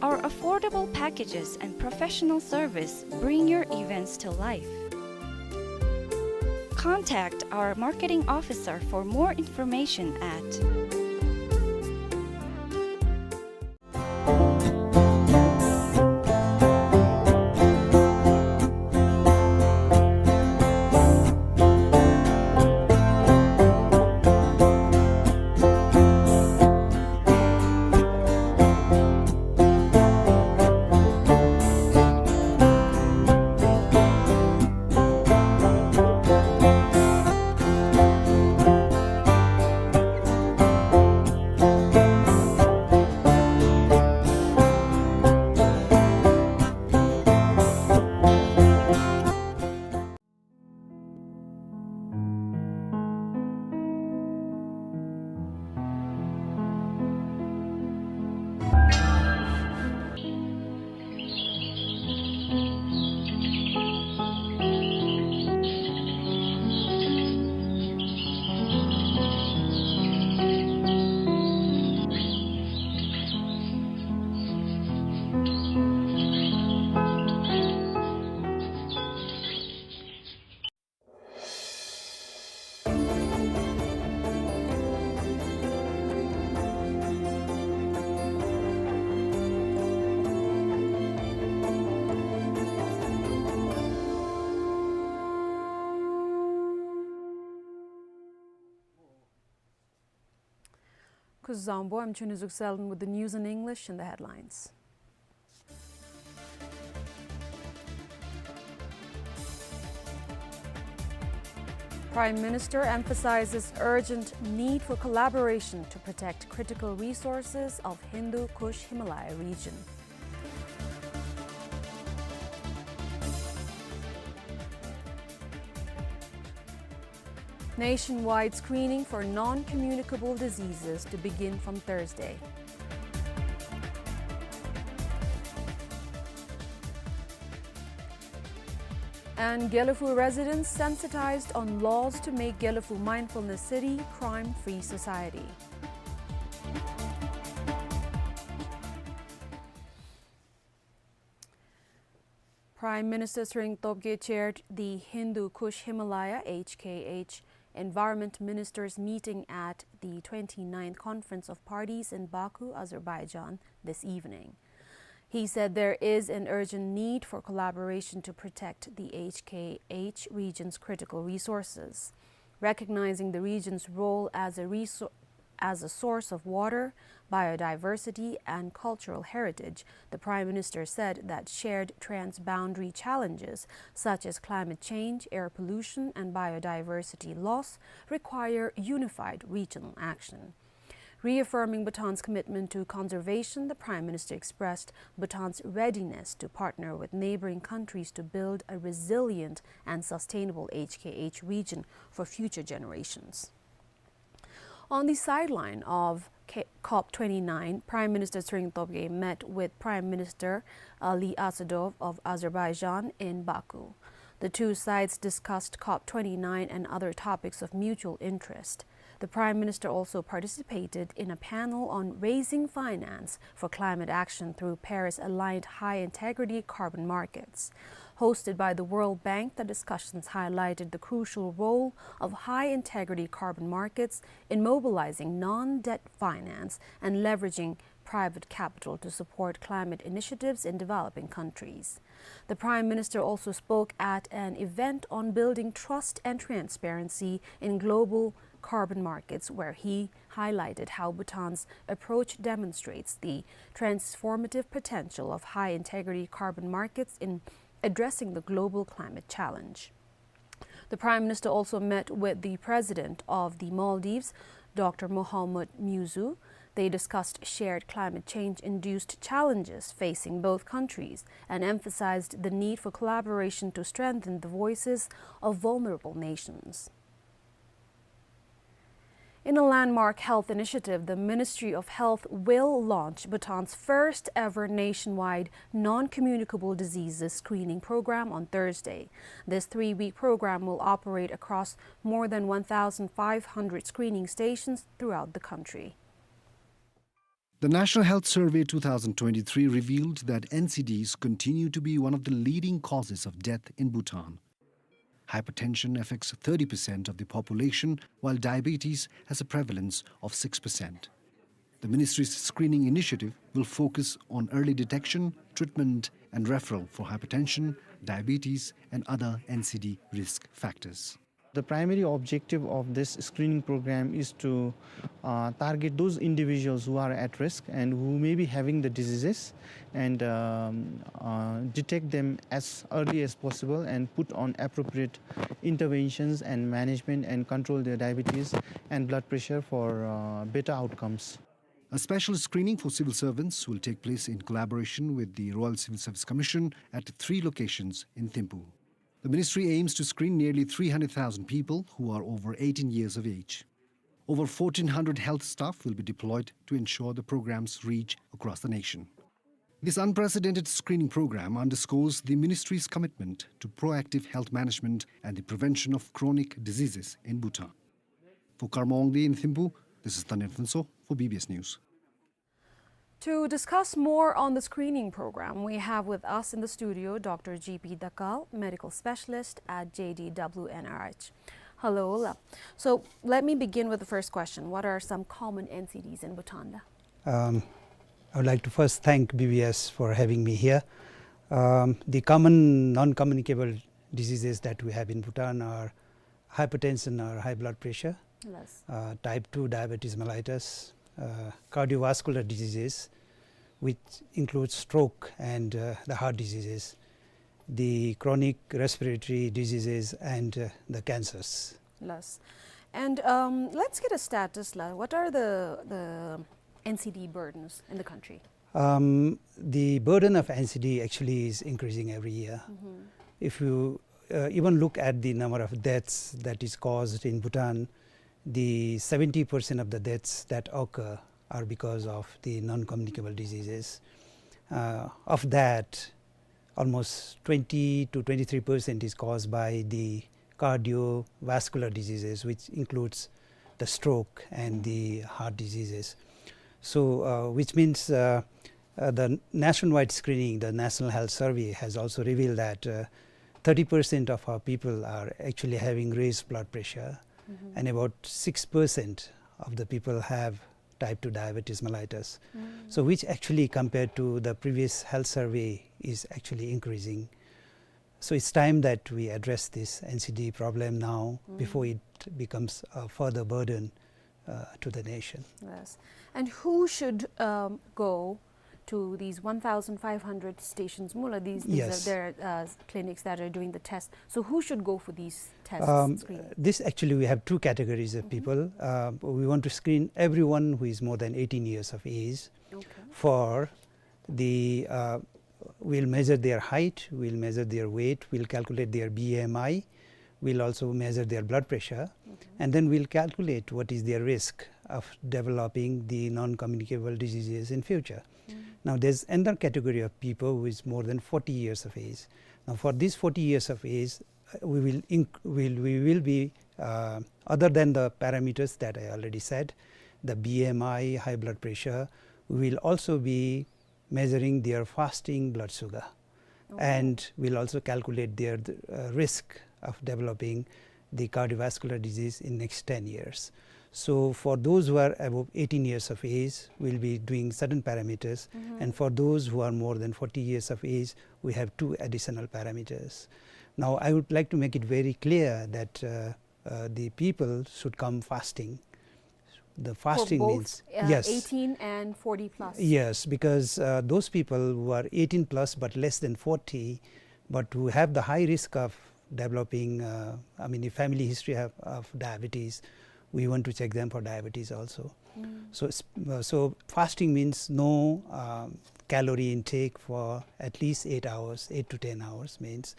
Our Affordable packages and professional service bring your events to life. Contact our marketing officer for more information at Kuzuzangpo, I'm Chunizuk Selden with the news in English and the headlines. Prime Minister emphasizes urgent need for collaboration to protect critical resources of Hindu Kush Himalaya region. Nationwide screening for non-communicable diseases to begin from Thursday. And Gelephu residents sensitized on laws to make Gelephu mindfulness city crime-free society. Prime Minister Tshering Tobgay chaired the Hindu Kush Himalaya, H K H, Environment Ministers meeting at the twenty-ninth Conference of Parties in Baku, Azerbaijan, this evening. He said there is an urgent need for collaboration to protect the H K H region's critical resources. Recognizing the region's role as a resou-, as a source of water, biodiversity, and cultural heritage, the Prime Minister said that shared transboundary challenges such as climate change, air pollution, and biodiversity loss require unified regional action. Reaffirming Bhutan's commitment to conservation, the Prime Minister expressed Bhutan's readiness to partner with neighboring countries to build a resilient and sustainable H K H region for future generations. On the sideline of K-, COP twenty-nine, Prime Minister Tshering Tobgay met with Prime Minister Ali Asadov of Azerbaijan in Baku. The two sides discussed COP twenty-nine and other topics of mutual interest. The Prime Minister also participated in a panel on raising finance for climate action through Paris-aligned high-integrity carbon markets. Hosted by the World Bank, the discussions highlighted the crucial role of high-integrity carbon markets in mobilizing non-debt finance and leveraging private capital to support climate initiatives in developing countries. The Prime Minister also spoke at an event on building trust and transparency in global carbon markets, where he highlighted how Bhutan's approach demonstrates the transformative potential of high-integrity carbon markets in addressing the global climate challenge. The Prime Minister also met with the President of the Maldives, Doctor Mohamed Muizzu. They discussed shared climate change-induced challenges facing both countries and emphasized the need for collaboration to strengthen the voices of vulnerable nations. In a landmark health initiative, the Ministry of Health will launch Bhutan's first ever nationwide non-communicable diseases screening program on Thursday. This three-week program will operate across more than one thousand five hundred screening stations throughout the country. The National Health Survey two thousand twenty-three revealed that N C Ds continue to be one of the leading causes of death in Bhutan. Hypertension affects thirty percent of the population, while diabetes has a prevalence of six percent. The ministry's screening initiative will focus on early detection, treatment, and referral for hypertension, diabetes, and other N C D risk factors. The primary objective of this screening program is to, uh, target those individuals who are at risk and who may be having the diseases, and, um, uh, detect them as early as possible and put on appropriate interventions and management and control their diabetes and blood pressure for, uh, better outcomes. A special screening for civil servants will take place in collaboration with the Royal Civil Service Commission at three locations in Thimphu. The ministry aims to screen nearly three hundred thousand people who are over eighteen years of age. Over fourteen hundred health staff will be deployed to ensure the program's reach across the nation. This unprecedented screening program underscores the ministry's commitment to proactive health management and the prevention of chronic diseases in Bhutan. For Karma Wangdi in Thimphu, this is Tandin Phuntsho for B B S News. To discuss more on the screening program, we have with us in the studio Doctor G P Dakal, medical specialist at J D W N R H. Hello, la. So let me begin with the first question. What are some common N C Ds in Bhutan, la? Um, I would like to first thank B B S for having me here. Um, the common non-communicable diseases that we have in Bhutan are hypertension or high blood pressure, Yes. uh, type two diabetes mellitus, uh, cardiovascular diseases, which includes stroke and, uh, the heart diseases, the chronic respiratory diseases, and, uh, the cancers. Yes. And, um, let's get a status, la. What are the, the N C D burdens in the country? Um, the burden of N C D actually is increasing every year. Mm-hmm. If you, uh, even look at the number of deaths that is caused in Bhutan, the seventy percent of the deaths that occur are because of the non-communicable diseases. Uh, of that, almost twenty to twenty-three percent is caused by the cardiovascular diseases, which includes the stroke and the heart diseases. So, uh, which means, uh, uh, the nationwide screening, the National Health Survey has also revealed that, uh, thirty percent of our people are actually having raised blood pressure, Mm-hmm. and about six percent of the people have type two diabetes mellitus. Mm. So which actually compared to the previous health survey is actually increasing. So it's time that we address this N C D problem now Mm. before it becomes a further burden, uh, to the nation. Yes. And who should, um, go to these one thousand five hundred stations, mula, these, these Yes. are, there are, uh, clinics that are doing the test. So who should go for these tests, Um, screening? This actually, we have two categories of Mm-hmm. people. Uh, we want to screen everyone who is more than eighteen years of age Okay. for the, uh, we'll measure their height, we'll measure their weight, we'll calculate their B M I, we'll also measure their blood pressure, Mm-hmm. and then we'll calculate what is their risk of developing the non-communicable diseases in future. Mm. Now, there's another category of people who is more than forty years of age. Now, for these forty years of age, uh, we will inc-, will, we will be, uh, other than the parameters that I already said, the B M I, high blood pressure, we will also be measuring their fasting blood sugar. Okay. And we'll also calculate their, uh, risk of developing the cardiovascular disease in next ten years. So for those who are above eighteen years of age, we'll be doing certain parameters. Mm-hmm. And for those who are more than forty years of age, we have two additional parameters. Now, I would like to make it very clear that, uh, uh, the people should come fasting. The For fasting both, means, uh, yes. eighteen and forty plus. Yes, because, uh, those people who are eighteen plus but less than forty, but who have the high risk of developing, uh, I mean, the family history of, of diabetes, we want to check them for diabetes also. Mm. So, s-, uh, so fasting means no, um, calorie intake for at least eight hours, eight to ten hours means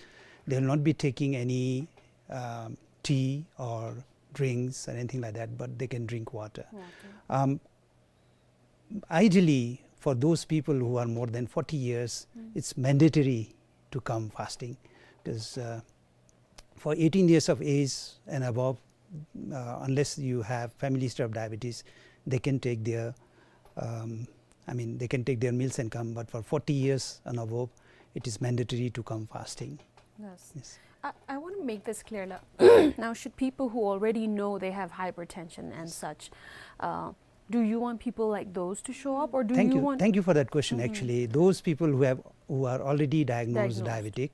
they will not be taking any, um, tea or drinks or anything like that, but they can drink water. Water. Um, ideally, for those people who are more than forty years, Mm. it's mandatory to come fasting, because, uh, for eighteen years of age and above, uh, unless you have family history of diabetes, they can take their, um, I mean, they can take their meals and come, but for forty years and above, it is mandatory to come fasting. Yes. Yes. I, I want to make this clear. Like, now, should people who already know they have hypertension and such, uh, do you want people like those to show up, or do Thank you you. want Thank you for that question. Actually, those people who have, who are already diagnosed Diagnosed. diabetic,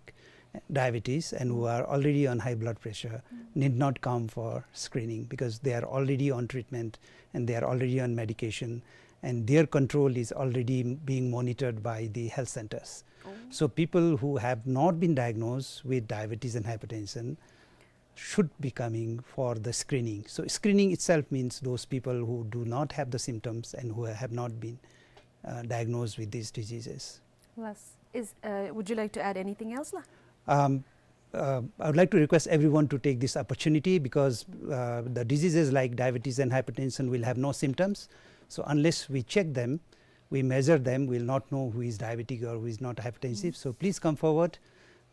diabetes, and who are already on high blood pressure need not come for screening because they are already on treatment and they are already on medication, and their control is already being monitored by the health centers. So people who have not been diagnosed with diabetes and hypertension should be coming for the screening. So screening itself means those people who do not have the symptoms and who have not been, uh, diagnosed with these diseases. Yes. Is, uh, would you like to add anything else, la? Um, uh, I would like to request everyone to take this opportunity because, uh, the diseases like diabetes and hypertension will have no symptoms. So unless we check them, we measure them, we'll not know who is diabetic or who is not hypertensive. So please come forward.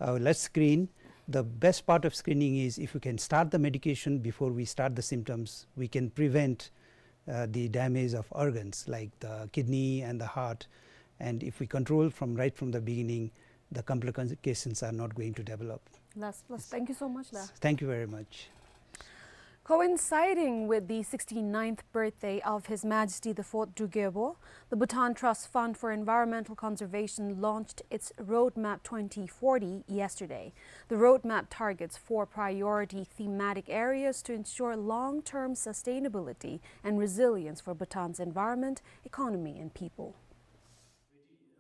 Uh, let's screen. The best part of screening is if you can start the medication before we start the symptoms, we can prevent, uh, the damage of organs like the kidney and the heart. And if we control from right from the beginning, the complications are not going to develop. Last, last. Thank you so much, la. Thank you very much. Coinciding with the sixty-ninth birthday of His Majesty the Fourth Druk Gyalpo, the Bhutan Trust Fund for Environmental Conservation launched its Roadmap twenty forty yesterday. The roadmap targets four priority thematic areas to ensure long-term sustainability and resilience for Bhutan's environment, economy, and people.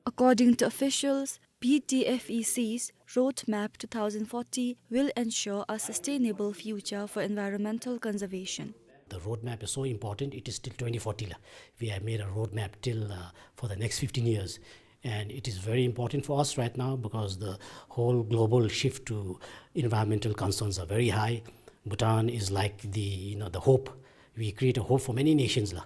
According to officials, B T F E C's Roadmap two thousand forty will ensure a sustainable future for environmental conservation. The roadmap is so important, it is till twenty forty la. We have made a roadmap till, uh, for the next fifteen years. And it is very important for us right now because the whole global shift to environmental concerns are very high. Bhutan is like the, you know, the hope. We create a hope for many nations la.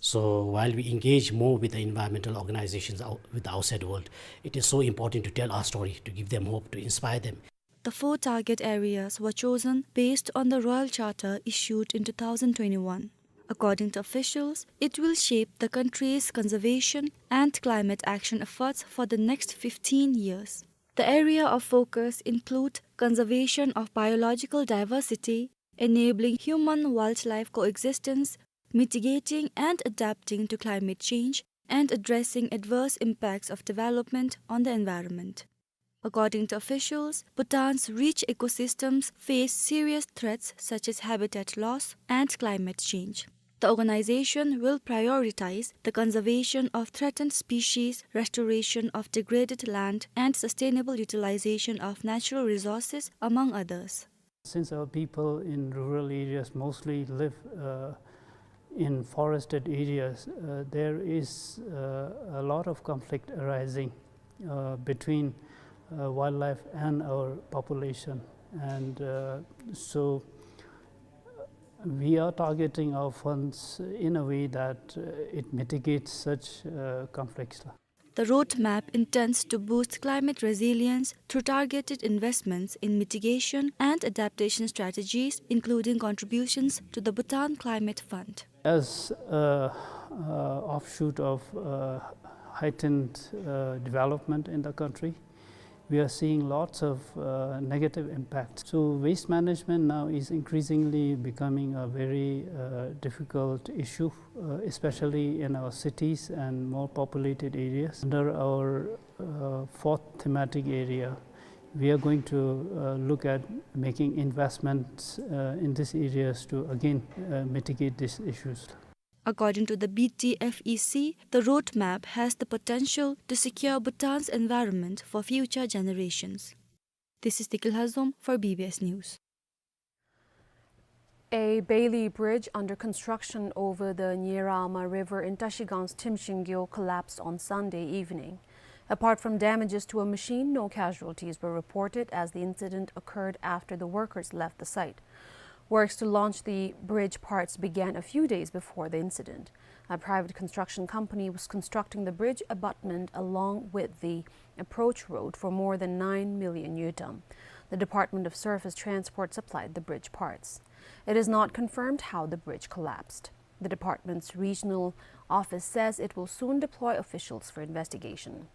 So while we engage more with the environmental organizations out, with the outside world, it is so important to tell our story, to give them hope, to inspire them. The four target areas were chosen based on the Royal Charter issued in two thousand twenty-one. According to officials, it will shape the country's conservation and climate action efforts for the next fifteen years. The area of focus include conservation of biological diversity, enabling human-wildlife coexistence, mitigating and adapting to climate change, and addressing adverse impacts of development on the environment. According to officials, Bhutan's rich ecosystems face serious threats such as habitat loss and climate change. The organization will prioritize the conservation of threatened species, restoration of degraded land, and sustainable utilization of natural resources, among others. Since our people in rural areas mostly live, uh, in forested areas, uh, there is, uh, a lot of conflict arising, uh, between, uh, wildlife and our population. And, uh, so, uh, we are targeting our funds in a way that, uh, it mitigates such, uh, conflicts. The roadmap intends to boost climate resilience through targeted investments in mitigation and adaptation strategies, including contributions to the Bhutan Climate Fund. As a, uh, offshoot of, uh, heightened, uh, development in the country, we are seeing lots of, uh, negative impacts. So waste management now is increasingly becoming a very, uh, difficult issue, uh, especially in our cities and more populated areas. Under our, uh, fourth thematic area, we are going to, uh, look at making investments, uh, in these areas to again, uh, mitigate these issues. According to the B T F E C, the roadmap has the potential to secure Bhutan's environment for future generations. This is Tikil Hazom for B B S News. A Bailey bridge under construction over the Nyera Ama River in Trashigang's Thimshingyeo collapsed on Sunday evening. Apart from damages to a machine, no casualties were reported as the incident occurred after the workers left the site. Works to launch the bridge parts began a few days before the incident. A private construction company was constructing the bridge abutment along with the approach road for more than nine million ngultrum. The Department of Surface Transport supplied the bridge parts. It is not confirmed how the bridge collapsed. The department's regional office says it will soon deploy officials for investigation.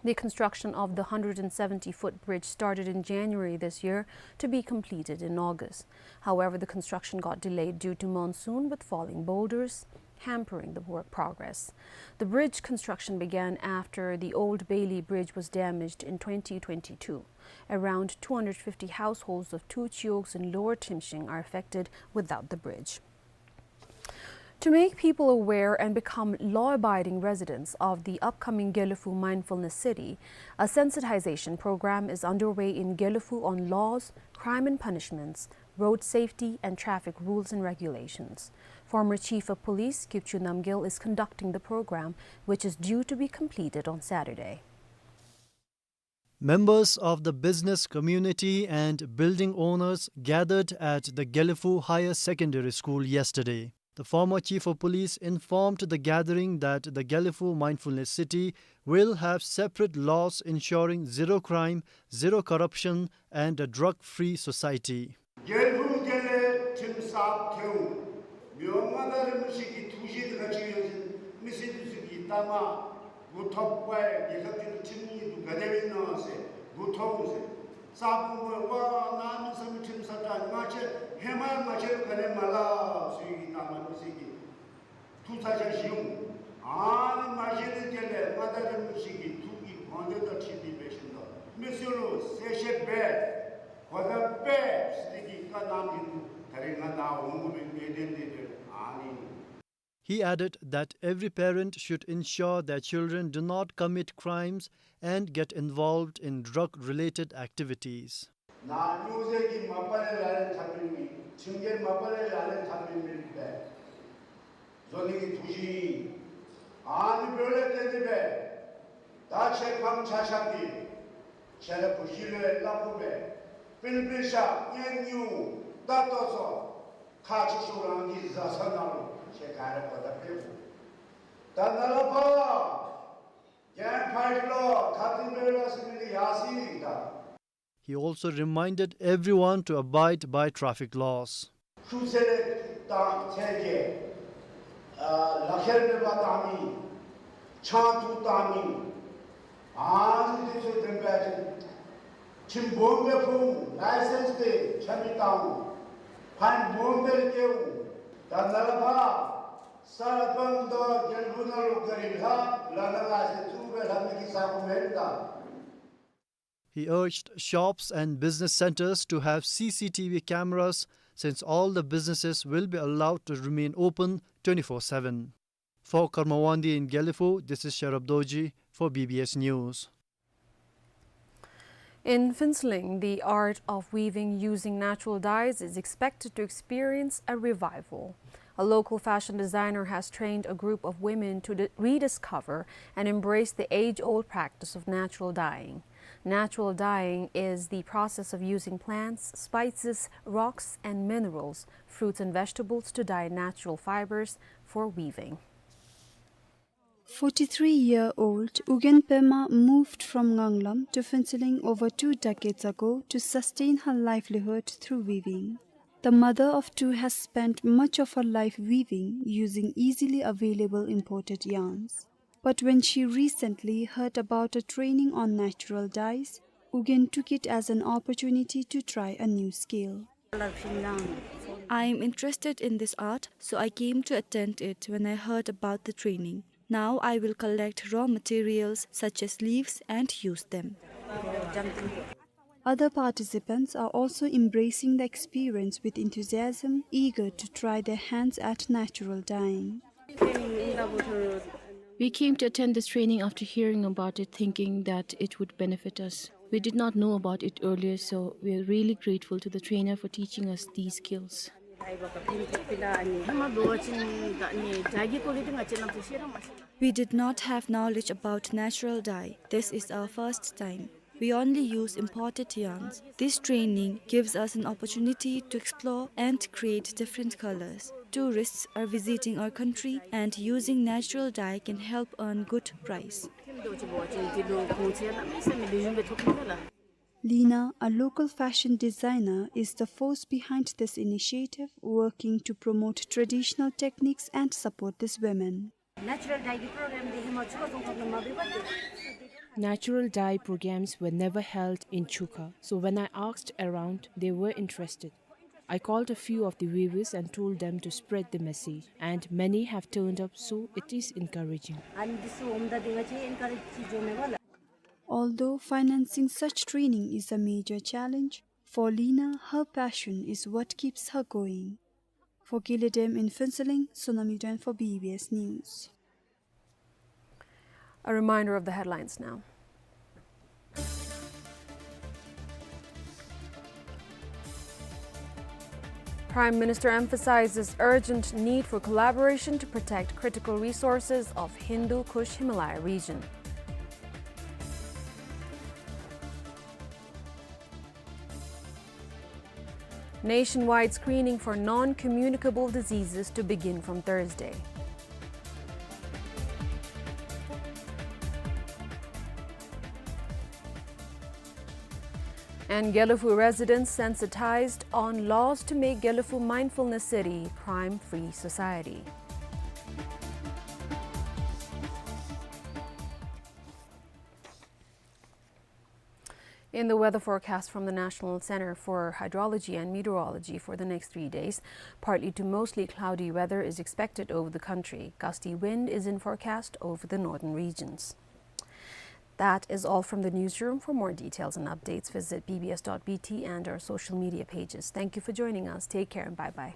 The construction of the hundred and seventy-foot bridge started in January this year to be completed in August. However, the construction got delayed due to monsoon, with falling boulders hampering the work progress. The bridge construction began after the old Bailey Bridge was damaged in twenty twenty-two. Around two hundred fifty households of two chiyogs in Lower Thimshing are affected without the bridge. To make people aware and become law-abiding residents of the upcoming Gelephu Mindfulness City, a sensitization program is underway in Gelephu on laws, crime and punishments, road safety, and traffic rules and regulations. Former Chief of Police Kipchu Namgyel is conducting the program, which is due to be completed on Saturday. Members of the business community and building owners gathered at the Gelephu Higher Secondary School yesterday. The former chief of police informed the gathering that the Gelephu Mindfulness City will have separate laws ensuring zero crime, zero corruption, and a drug-free society. རྒྱལ་བུ་རྒྱལ་ལས་ཁྲིམས་སག་ཐེའུ་མི་དབང་མངའ་བདག་རིན་པོ་ཆེ་གི་ཐུགས་བཞེད་འདི་ག་ཅི་ཡོད་ཟེར་མི་སེར་འདི་ཚུ་གི་ལྟ་མ་གུ་ཐོབ་པའི་རྒྱལ་ཁབ་འདི་ལུ་ཁྲིམས་ཉིད་དུ་ག་དེ་སྦེ་ཨིན་ནོ་ཟེར་གུ་ཐོབ་ཟེར། ས་ཕུང་པོ་ཝ་ནཱ་མི་ས་མི་ཁྲིམས་ས་དྲག་ང་བཅས་ཧེ་མ་ང་བཅས་ལུ་ག་ནི་མ་ལ་ཟེར་གི་ལྟ་མ་མི་སེར་གི་ཐུགས་ཚ་ཤ་ཞིའུ། ཨ་ནི་མ་གཞི་ནི་དེ་ལས་མངའ་བདག་རིན་པོ་ཆེ་གི་ཐུགས་ཀྱི་དགོངས་དོན་དང་འཁྲིལ་ཏེ་འབད་ཞིནམ་ད་མི་སེར་ལུ་གསལ་བཤད་འབད་གོ་བརྡ་སྤེལ་ཟེར་གྱི་བཀའ་གནང་གི་འདུག། ད་རིས་ང་ནཱ་འོང་དགོ་པའི་གནད་དོན་འདི་དེ་ཨ་ནི། He added that every parent should ensure their children do not commit crimes and get involved in drug-related activities. ནཱ་སྨྱོ་རྫས་ཀྱི་མ་པ་ལས་ལག་ལེན་འཐབ་མི་མེད། ཁྲིམས་འགལ་མ་པ་ལས་ལག་ལེན་འཐབ་མི་མེད་པས། བཟོ་ནི་གི་ཐུགས་བཞེད་ཨིན། ཨ་ནི་འབདཝ་ལས་བརྟེན་ཏེ་སྦེ་ད་ཁྱེད་ཕམ་ཆ་ཁྱབ་ཀྱིས་ཁྱེད་ར་བུ་གཞི་ལུ་ཡང་སླབ་དགོ་པས། པིལ་པིལ་ཤ་ཉན་ཉུ་ད་ལྟོ་ཚུ་ཁ་ཅིག་ཤོ་རང་གི་བཟའ་ཚང་ནང་ལུ་ཁྱེད་ག་ར་གོ་བརྡ་སྤྲོད་དགོ། ད་ནཱ་ལས་ཕར་གྱེན་ཕར་ལོག་ཁ་ཐུག་འབད་ར་ཟེར་མི་འདི་ཡར་སོ་ཡི་ད། He also reminded everyone to abide by traffic laws. ཤུགས་ཚད་ལས་བཏང་ཚད་ཀྱི་ཨ་ལག་ཁྱེར་མེད་པར་བཏང་མི་ཆང་འཐུང་བཏང་མི་ཨ་ནི་འདི་ཚུ་བདེན་པ་ཅིན་ཁྲིམས་སྦོམ་སྦེ་ཕོག། ལའི་སེནསི་འདི་ཆ་མེད་བཏང་། ཕའིན་སྦོམ་སྦེ་བཀལ། ད་ནཱ་ལས་ཕར་ས་སྤང་དང་རྒྱལ་པོ་ནང་ལུ་ག་རི་ལྷག་ལ་ན་ལའི་སེནསི་བཙུགས་སྦེ་ལྷག་མི་གི་ས་གོ་མེན་ད། He urged shops and business centers to have C C T V cameras, since all the businesses will be allowed to remain open twenty-four seven. For Karma Wangdi in Gelephu, this is Sherab Dorji for B B S News. In Phuentsholing, the art of weaving using natural dyes is expected to experience a revival. A local fashion designer has trained a group of women to di-, rediscover and embrace the age-old practice of natural dyeing. Natural dyeing is the process of using plants, spices, rocks, and minerals, fruits and vegetables to dye natural fibers for weaving. Forty-three-year-old Ugyen Pema moved from Nganglam to Phuentsholing over two decades ago to sustain her livelihood through weaving. The mother of two has spent much of her life weaving using easily available imported yarns. But when she recently heard about a training on natural dyes, Ugyen took it as an opportunity to try a new skill. I am interested in this art, so I came to attend it when I heard about the training. Now I will collect raw materials such as leaves and use them. Other participants are also embracing the experience with enthusiasm, eager to try their hands at natural dyeing. We came to attend this training after hearing about it, thinking that it would benefit us. We did not know about it earlier, so we are really grateful to the trainer for teaching us these skills. We did not have knowledge about natural dye. This is our first time. We only use imported yarns. This training gives us an opportunity to explore and create different colors. Tourists are visiting our country, and using natural dye can help earn good price. Lina, a local fashion designer, is the force behind this initiative, working to promote traditional techniques and support these women. Natural dye གི་པྲོ་གརམ་འདི་ཧེ་མ་ཆུ་ཁ་རྫོང་ཁག་ནང་མ་འབད་བར་ཏེ། Natural dye programs were never held in Chukha, so when I asked around, they were interested. I called a few of the weavers and told them to spread the message, and many have turned up, so it is encouraging. ཨ་ནི་འདི་ཚུ་འོངམ་ད་འདི་ང་བཅས་ཨེན་ཀ་རེཇ་ཅིག་འགྱོ་མས་པ་ལགས། Although financing such training is a major challenge, for Lina, her passion is what keeps her going. For Kile Dem in Phuentsholing, Sonam Yuden for B B S News. A reminder of the headlines now. Prime Minister emphasizes urgent need for collaboration to protect critical resources of Hindu Kush Himalaya region. Nationwide screening for non-communicable diseases to begin from Thursday. And Gelephu residents sensitized on laws to make Gelephu mindfulness city crime-free society. In the weather forecast from the National Center for Hydrology and Meteorology for the next three days, partly to mostly cloudy weather is expected over the country. Gusty wind is in forecast over the northern regions. That is all from the newsroom. For more details and updates, visit B B S dot B T and our social media pages. Thank you for joining us. Take care and bye-bye.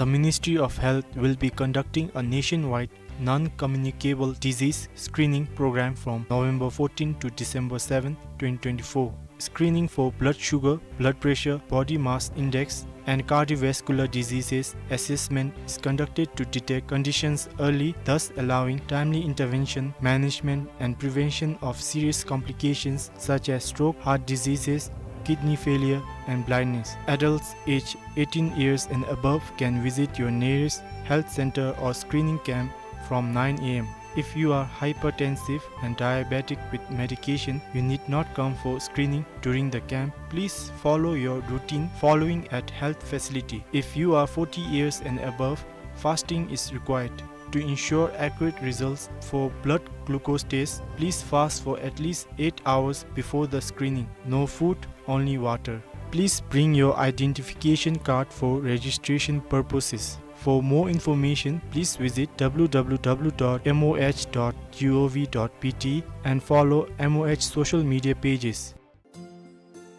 The Ministry of Health will be conducting a nationwide non-communicable disease screening program from November fourteen to December seven, twenty twenty-four. Screening for blood sugar, blood pressure, body mass index, and cardiovascular diseases assessment is conducted to detect conditions early, thus allowing timely intervention, management, and prevention of serious complications such as stroke, heart diseases, kidney failure, and blindness. Adults aged eighteen years and above can visit your nearest health center or screening camp from nine A M. If you are hypertensive and diabetic with medication, you need not come for screening during the camp. Please follow your routine following at health facility. If you are forty years and above, fasting is required. To ensure accurate results for blood glucose test, please fast for at least eight hours before the screening. No food, only water. Please bring your identification card for registration purposes. For more information, please visit W W W dot M O H dot G O V dot B T and follow M O H social media pages.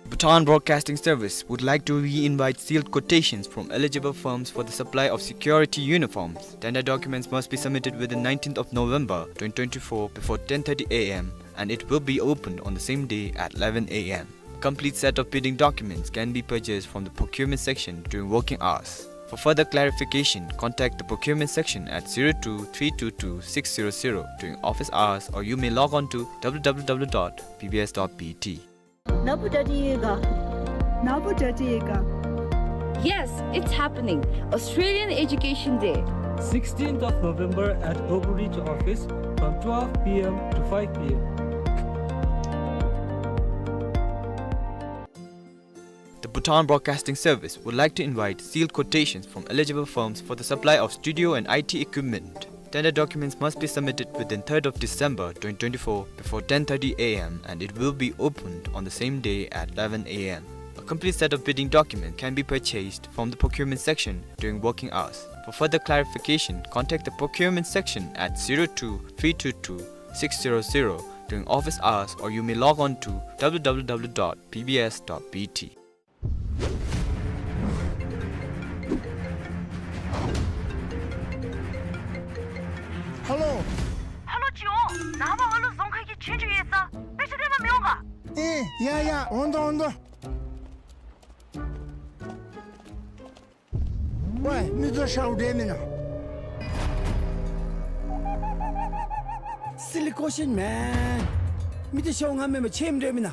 Bhutan Broadcasting Service would like to re-invite sealed quotations from eligible firms for the supply of security uniforms. Tender documents must be submitted within nineteenth of November twenty twenty-four before ten thirty A M, and it will be opened on the same day at eleven A M. Complete set of bidding documents can be purchased from the procurement section during working hours. For further clarification, contact the procurement section at zero two three two two six zero zero during office hours, or you may log on to W W W dot B B S dot B T. ནཱ་བུ་ཏྲ་ཏྲི་ཡེ་ག། ནཱ་བུ་ཏྲ་ཏྲི་ཡེ་ག། Yes, it's happening. Australian Education Day. Sixteenth of November at Global Reach office from twelve P M to five P M. The Bhutan Broadcasting Service would like to invite sealed quotations from eligible firms for the supply of studio and I T equipment. Tender documents must be submitted within third of December twenty twenty-four before ten thirty A M, and it will be opened on the same day at eleven A M. A complete set of bidding documents can be purchased from the procurement section during working hours. For further clarification, contact the procurement section at zero two three two two six zero zero during office hours, or you may log on to W W W dot B B S dot B T. ཧ་ལོ། ཧ་ལོ་ཅིག་འོང་། ནངས་པ་ཨ་ལུ་རྫོང་ཁ་གི་ཆོས་རྒྱུགས་ཡོད་ས། དཔེ་ཆ་སྟོན་པར་མི་འོང་ག། ཨེ་ཡ་ཡ། འོང་དོ་འོང་དོ། ཝའེ་མི་ཚུ་ཤོག་འདྲ་མེན་ན། Silly question man. མི་ཚུ་ཤོག་ང་མེན་པར་ཆེམ་འདྲ་མེན་ན།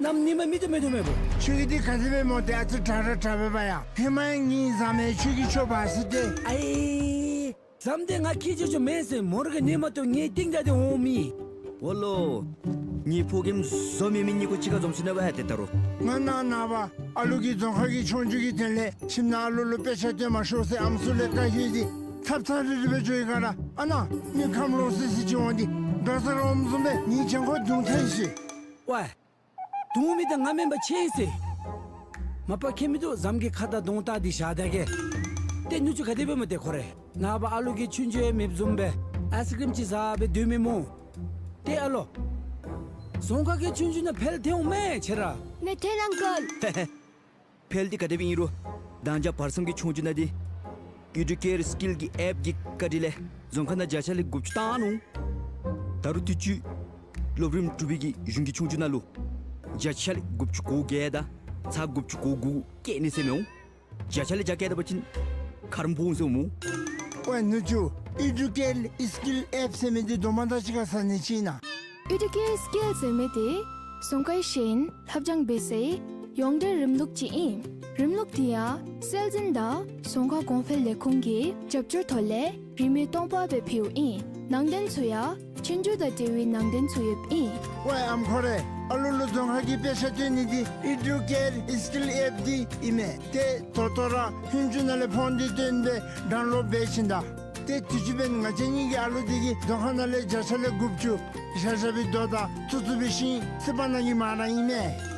གནམ་ཉིནམ་མི་ཚུ་མེད་དོ་མེད་པོ། ཁྱོད་ཀྱི་འདི་ག་དེ་སྦེ་སྨོ། ཏེ་ཨ་ཙི་དྲག་དྲག་དྲག་པས་པ་ཡ། ཧེ་མ་ཡང་ངེའི་བཟའ་མི་ཁྱོད་ཀྱི་ཁྱོ་ག་ཟེར་ཏེ། ཨའི། བཟའ་མི་འདི་ང་ཁྱེད་ཅོག་ཅོག་མེན་ཟེར་མོ་ར་ག་ཉན་མ་བཏུབ་ངེའི་རྟིང་བདའ་སྟེ་འོང་མི། འོ་ལོ། ངེའི་ཕོ་རྒནམ་བཟོ་མི་མི་གཉིས་ཀོ་གཅིག་ཁར་འཛོམས་ཞིནམ་ལས་ཏེ་ད་རུང་། ང་ནངས་པ་ཨ་ལུ་གི་རྫོང་ཁ་གི་ཆོས་རྒྱུགས་ཀྱི་དོན་ལས་ཁྱིམ་ནང་ཨ་ལུ་ལུ་དཔེ་ཆ་སྟོན་མ་ཤོག་ཟེར་ཨམ་སྲུ་ལས་བཀའ་ཞུ་སྟེ་ཚབ་ཚབ་རིལ་རི་སྦེ་འགྱོ་ཡི་ག་ར། ཨ་ནཱ་མི་ཁམས་ལོག་སི་སི་ཅིག་འོང་སྟེ་འགྲོ་ས་རོགས་བཟུམ་སྦེ་ངེའི་གྱང་ཁར་བརྡུང་ཐལ་ཤི། ཝའེ། བརྡུང་མི་འདི་ང་མེན་པར་ཆེ་ཟེར། མ་པ་ཁྱད་མིན་འདུག། བཟའ་མི་གི་ཁ་དང་གདོང་བལྟ་སྟེ་བཞག་ད་གེ། ཏེ་ནུ་གཅུང་ག་དེ་སྦེ་སྨོ་ཏེ་ཁོ་རེ། ནངས་པ་ཨ་ལུ་གི་ཆོས་རྒྱུགས་ཡང་མེདཔ་བཟུམ་སྦེ་ཨའིསི་ཀྲིམ་ཅིག་བཟའ་སྦེ་སྡོད་མི་སྨོ། ཏེ་ཨ་ལོ། རྫོང་ཁ་གི་ཆོས་རྒྱུགས་ནང་ཕེལ་ཐལ་འོང་མས་ཁྱོད་ར། ནེ་ཐལ་ཨང་ཀལ། ཕེལ་འདི་ག་དེ་སྦེ་ཨིན་རུང་། མདང་ཇ་བར་མཚམས་ཀྱི་ཆོས་རྒྱུགས་ནང་འདི་ཨི་ཌུ་ཀེར་སི་ཀིལ་གྱི་ཨེཔ་ཀྱི་བཀའ་དྲིན་ལས་རྫོང་ཁ་ནང་བརྒྱ་ཆ་ལས་དགུ་བཅུ་བཏང་ནུག། ད་རུང་དུས་ཅི་སློབ་རིམ་དྲུག་པའི་གི་གཞུང་གི་ཆོས་རྒྱུགས་ནང་ལུ་བརྒྱ་ཆ་ལས་དགུ་བཅུ་གོ་བརྒྱད་དང་ཚག་དགུ་བཅུ་གོ་དགུ་བཀལ་ནི་ཟེར་མི་འོང་། བརྒྱ་ཆ་ལས་བརྒྱ་བཀལ་ད་པ་ཅིན་ཁ་རོག་ཕོག་འོང་ཟེར་འོང་སྨོ། ཝའེ་ནུ་གཅུང་། ཨི་ཌུ་ཀེར་སི་ཀིལ་ཨེཔ་ཟེར་མི་འདི་དོ་མ་དང་གཅིག་ཁར་ཟ་ནི་ཅིག་ཨིན་ན། ཨི་ཌུ་ཀེར་སི་ཀིལ་ཟེར་མི་འདི་རྫོང་ཁའི་ཤེས་ཡོན་ལྷབ་སྦྱང་འབད་སའི་ཡོངས་འབྲེལ་རིམ་ལུགས་ཅིག་ཨིན། རིམ་ལུགས་འདི་ཡང་སྲོལ་འཛིན་དང་རྫོང་ཁ་གོང་འཕེལ་ལས་ཁུངས་ཀྱི་རྒྱབ་སྐྱོར་ཐོག་ལས་རིན་མེད་སྟོང་པ་སྦེ་ཕུལཝ་ཨིན། ནང་དོན་ཚུ་ཡང་ཆོས་རྒྱུགས་དང་འབྲེལ་བའི་ནང་དོན་ཚུ་ཡོདཔ་ཨིན། ཝའེ་ཨམ་ཁོ་རེ། ཨ་ལུ་ལུ་རྫོང་ཁ་གི་དཔེ་ཆ་སྟོན་ནི་འདི་ཨི་ཌུ་ཀེར་སི་ཀིལ་ཨེཔ་འདི་ཨིན་མས། ཏེ་ད་ལྟོ་ར་ཧུན་ཅུ་ནང་ལས་ཕོན་འདི་བཏོན་སྦེ་ཌའུན་ལོཌ་འབད་ཞིནམ་ད། ཏེ་དུས་ཅི་འབདན་ང་བཅས་གཉིས་ཀྱི་ཨ་ལུ་འདི་གིས་རྫོང་ཁ་ནང་ལས་བརྒྱ་ཆ་ལས་དགུ་བཅུ་ཞབས་ཞབས་པའི་རྡོ་དང་ཚུ་ཚུ་འབད་ཞིནམ་ལས་སི་པ་ནང་གི་མ་ར་ཨིན་མས།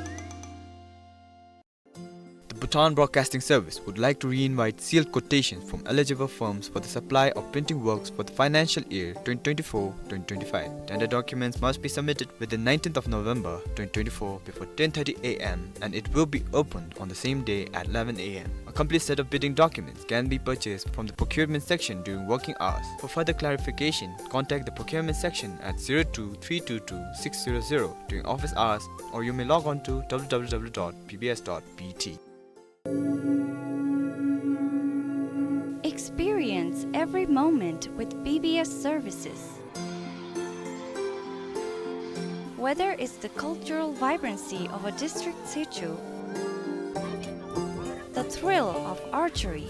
The Bhutan Broadcasting Service would like to re-invite sealed quotations from eligible firms for the supply of printing works for the financial year twenty twenty-four twenty twenty-five. Tender documents must be submitted within nineteenth of November twenty twenty-four before ten thirty A M and it will be opened on the same day at eleven A M. A complete set of bidding documents can be purchased from the procurement section during working hours. For further clarification, contact the procurement section at zero two three two two six zero zero during office hours, or you may log on to W W W dot B B S dot B T. Experience every moment with B B S services. Whether it's the cultural vibrancy of a district situ, the thrill of archery,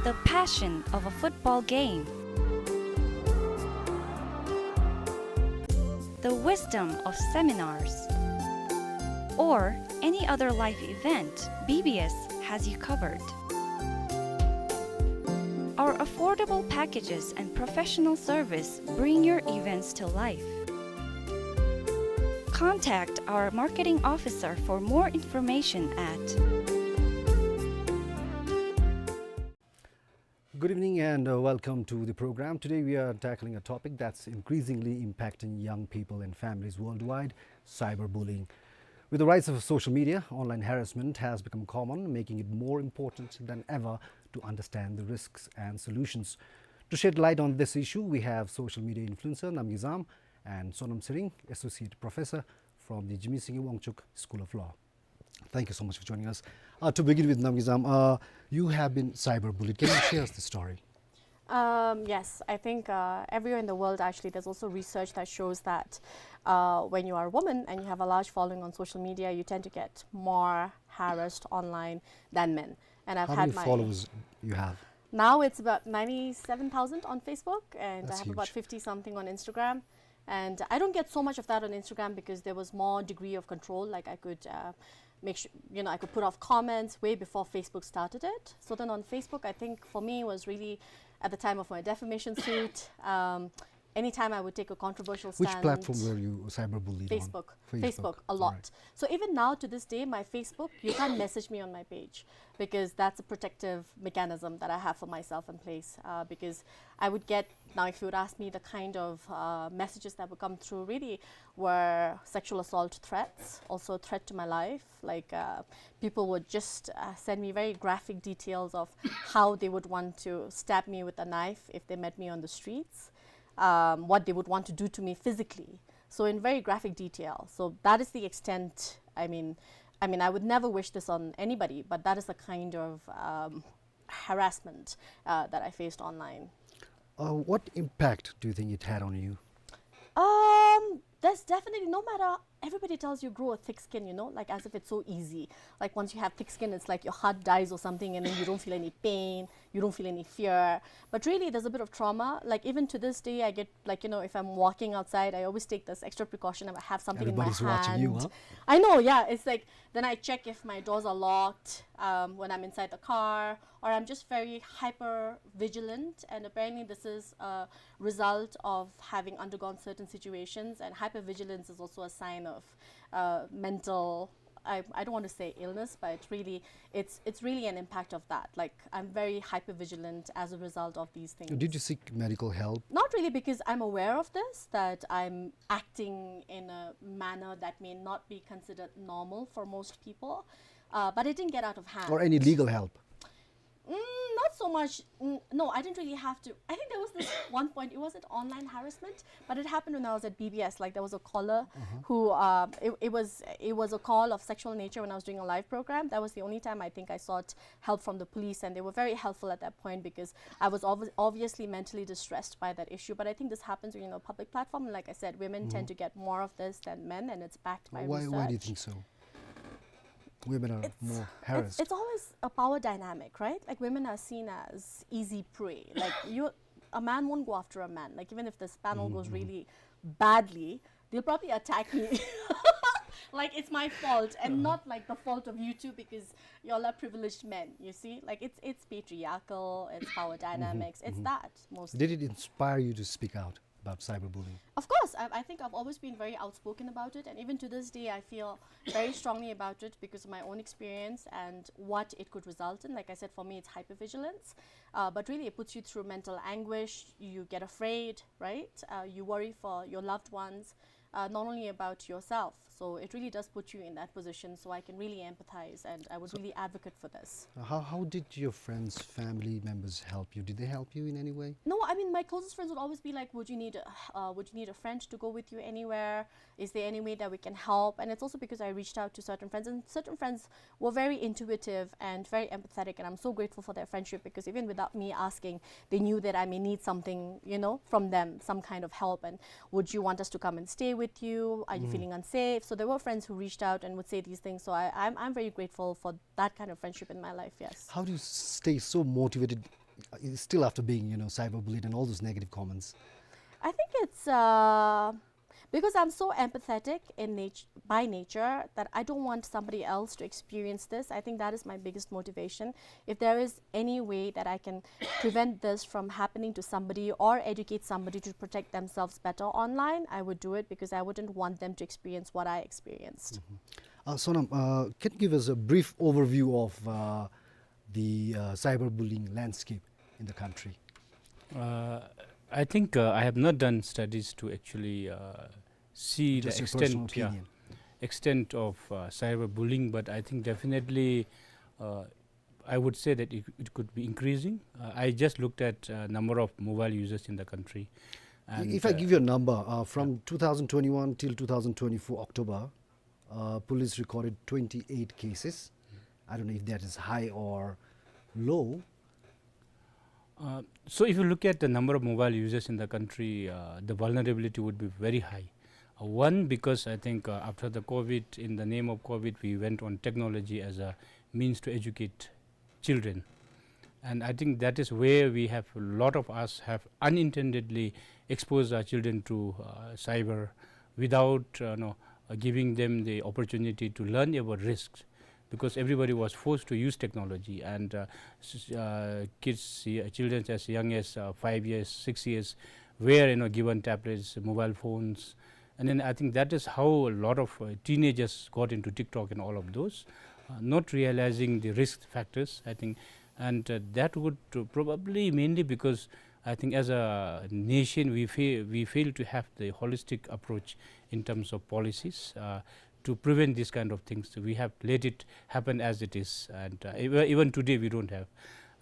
the passion of a football game, the wisdom of seminars, or any other life event, B B S has you covered. Our affordable packages and professional service bring your events to life. Contact our marketing officer for more information at Good evening and, uh, welcome to the program. Today we are tackling a topic that's increasingly impacting young people and families worldwide, cyberbullying. With the rise of social media, online harassment has become common, making it more important than ever to understand the risks and solutions. To shed light on this issue, we have social media influencer Namgay Zam and Sonam Tshering, Associate Professor from the Jigme Singye Wangchuck School of Law. Thank you so much for joining us. Uh, to begin with, Namgay Zam, uh, you have been cyberbullied. Can you share us the story? Um, yes, I think, uh, everywhere in the world, actually, there's also research that shows that, uh, when you are a woman and you have a large following on social media, you tend to get more harassed online than men. And I've How had many my followers you have? Now it's about ninety-seven thousand on Facebook, and That's I have about huge. fifty something on Instagram. And I don't get so much of that on Instagram because there was more degree of control. Like, I could, uh, make sure, you know, I could put off comments way before Facebook started it. So then on Facebook, I think for me it was really at the time of my defamation suit. Um, Anytime I would take a controversial Which stand. Platform were you cyberbullied on? Facebook. Facebook. Facebook, a lot. All right. So even now to this day, my Facebook, you can't message me on my page because that's a protective mechanism that I have for myself in place. Uh, because I would get, now if you would ask me, the kind of uh, messages that would come through really were sexual assault threats, also a threat to my life. Like uh, people would just uh, send me very graphic details of how they would want to stab me with a knife if they met me on the streets, um, what they would want to do to me physically. So in very graphic detail. So that is the extent, I mean, I mean, I would never wish this on anybody, but that is the kind of um, harassment uh, that I faced online. Uh, what impact do you think it had on you? Um, there's definitely, no matter, everybody tells you grow a thick skin, you know, like as if it's so easy. Like once you have thick skin, it's like your heart dies or something, and then you don't feel any pain, you don't feel any fear. But really, there's a bit of trauma. Like even to this day, I get, like, you know, if I'm walking outside, I always take this extra precaution. I have something in my hand. Everybody's watching you, huh? I know, yeah. It's like, then I check if my doors are locked um, when I'm inside the car, or I'm just very hyper vigilant. And apparently, this is a result of having undergone certain situations. And hyper vigilance is also a sign of uh, mental, I, I don't want to say illness, but it's really, it's, it's really an impact of that. Like, I'm very hyper vigilant as a result of these things. Did you seek medical help? Not really, because I'm aware of this, that I'm acting in a manner that may not be considered normal for most people. Uh, but it didn't get out of hand. Or any legal help? Mm, not so much. Mm, no, I didn't really have to. I think there was this one point. It wasn't online harassment, but it happened when I was at B B S. Like, there was a caller who, um, it, it was, it was a call of sexual nature when I was doing a live program. That was the only time I think I sought help from the police, and they were very helpful at that point because I was obvi- obviously mentally distressed by that issue. But I think this happens when, you know, public platform. And like I said, women tend to get more of this than men, and it's backed by research. Why, why do you think so? Women are more harassed. It's, it's always a power dynamic, right? Like, women are seen as easy prey. Like, you, a man won't go after a man. Like, even if this panel goes really badly, they'll probably attack me. Like, it's my fault and not like the fault of you two because y'all are privileged men, you see? Like, it's, it's patriarchal, it's power dynamics, it's that mostly. Did it inspire you to speak out about cyberbullying? Of course, I, I think I've always been very outspoken about it, and even to this day, I feel very strongly about it because of my own experience and what it could result in. Like I said, for me, it's hypervigilance, uh, but really it puts you through mental anguish. You get afraid, right? Uh, you worry for your loved ones, uh, not only about yourself. So it really does put you in that position. So I can really empathize, and I would really advocate for this. Uh, how, how did your friends, family members help you? Did they help you in any way? No, I mean, my closest friends would always be like, "Would you need, uh, would you need a friend to go with you anywhere? Is there any way that we can help?" And it's also because I reached out to certain friends, and certain friends were very intuitive and very empathetic, and I'm so grateful for their friendship because even without me asking, they knew that I may need something, you know, from them, some kind of help. And, "Would you want us to come and stay with you? Are you feeling unsafe?" So there were friends who reached out and would say these things. So I, I'm, I'm very grateful for that kind of friendship in my life, yes. How do you stay so motivated, uh, still after being, you know, cyberbullied and all those negative comments? I think it's, uh, because I'm so empathetic in nat- by nature that I don't want somebody else to experience this. I think that is my biggest motivation. If there is any way that I can prevent this from happening to somebody or educate somebody to protect themselves better online, I would do it because I wouldn't want them to experience what I experienced. Uh, Sonam, uh, can you give us a brief overview of, uh, the, uh, cyberbullying landscape in the country? Uh, I think, uh, I have not done studies to actually, uh, see the extent, yeah, extent of, uh, cyberbullying, but I think definitely, uh, I would say that it, it could be increasing. Uh, I just looked at, uh, number of mobile users in the country. And, if I, uh, give you a number, uh, from two thousand twenty-one till two thousand twenty-four October, uh, police recorded twenty-eight cases. I don't know if that is high or low. Uh, so if you look at the number of mobile users in the country, uh, the vulnerability would be very high. Uh, one, because I think, uh, after the COVID, in the name of COVID, we went on technology as a means to educate children. And I think that is where we have, a lot of us have unintendedly exposed our children to, uh, cyber without, uh, no, uh, giving them the opportunity to learn about risks, because everybody was forced to use technology, and, uh, s- uh, kids, uh, children as young as, uh, five years, six years, were, you know, given tablets, mobile phones, and then I think that is how a lot of, uh, teenagers got into TikTok and all of those, uh, not realizing the risk factors, I think, and, uh, that would, uh, probably mainly because I think as a nation we fail, we fail to have the holistic approach in terms of policies, uh, to prevent these kind of things. We have let it happen as it is, and, uh, ev-, even today we don't have,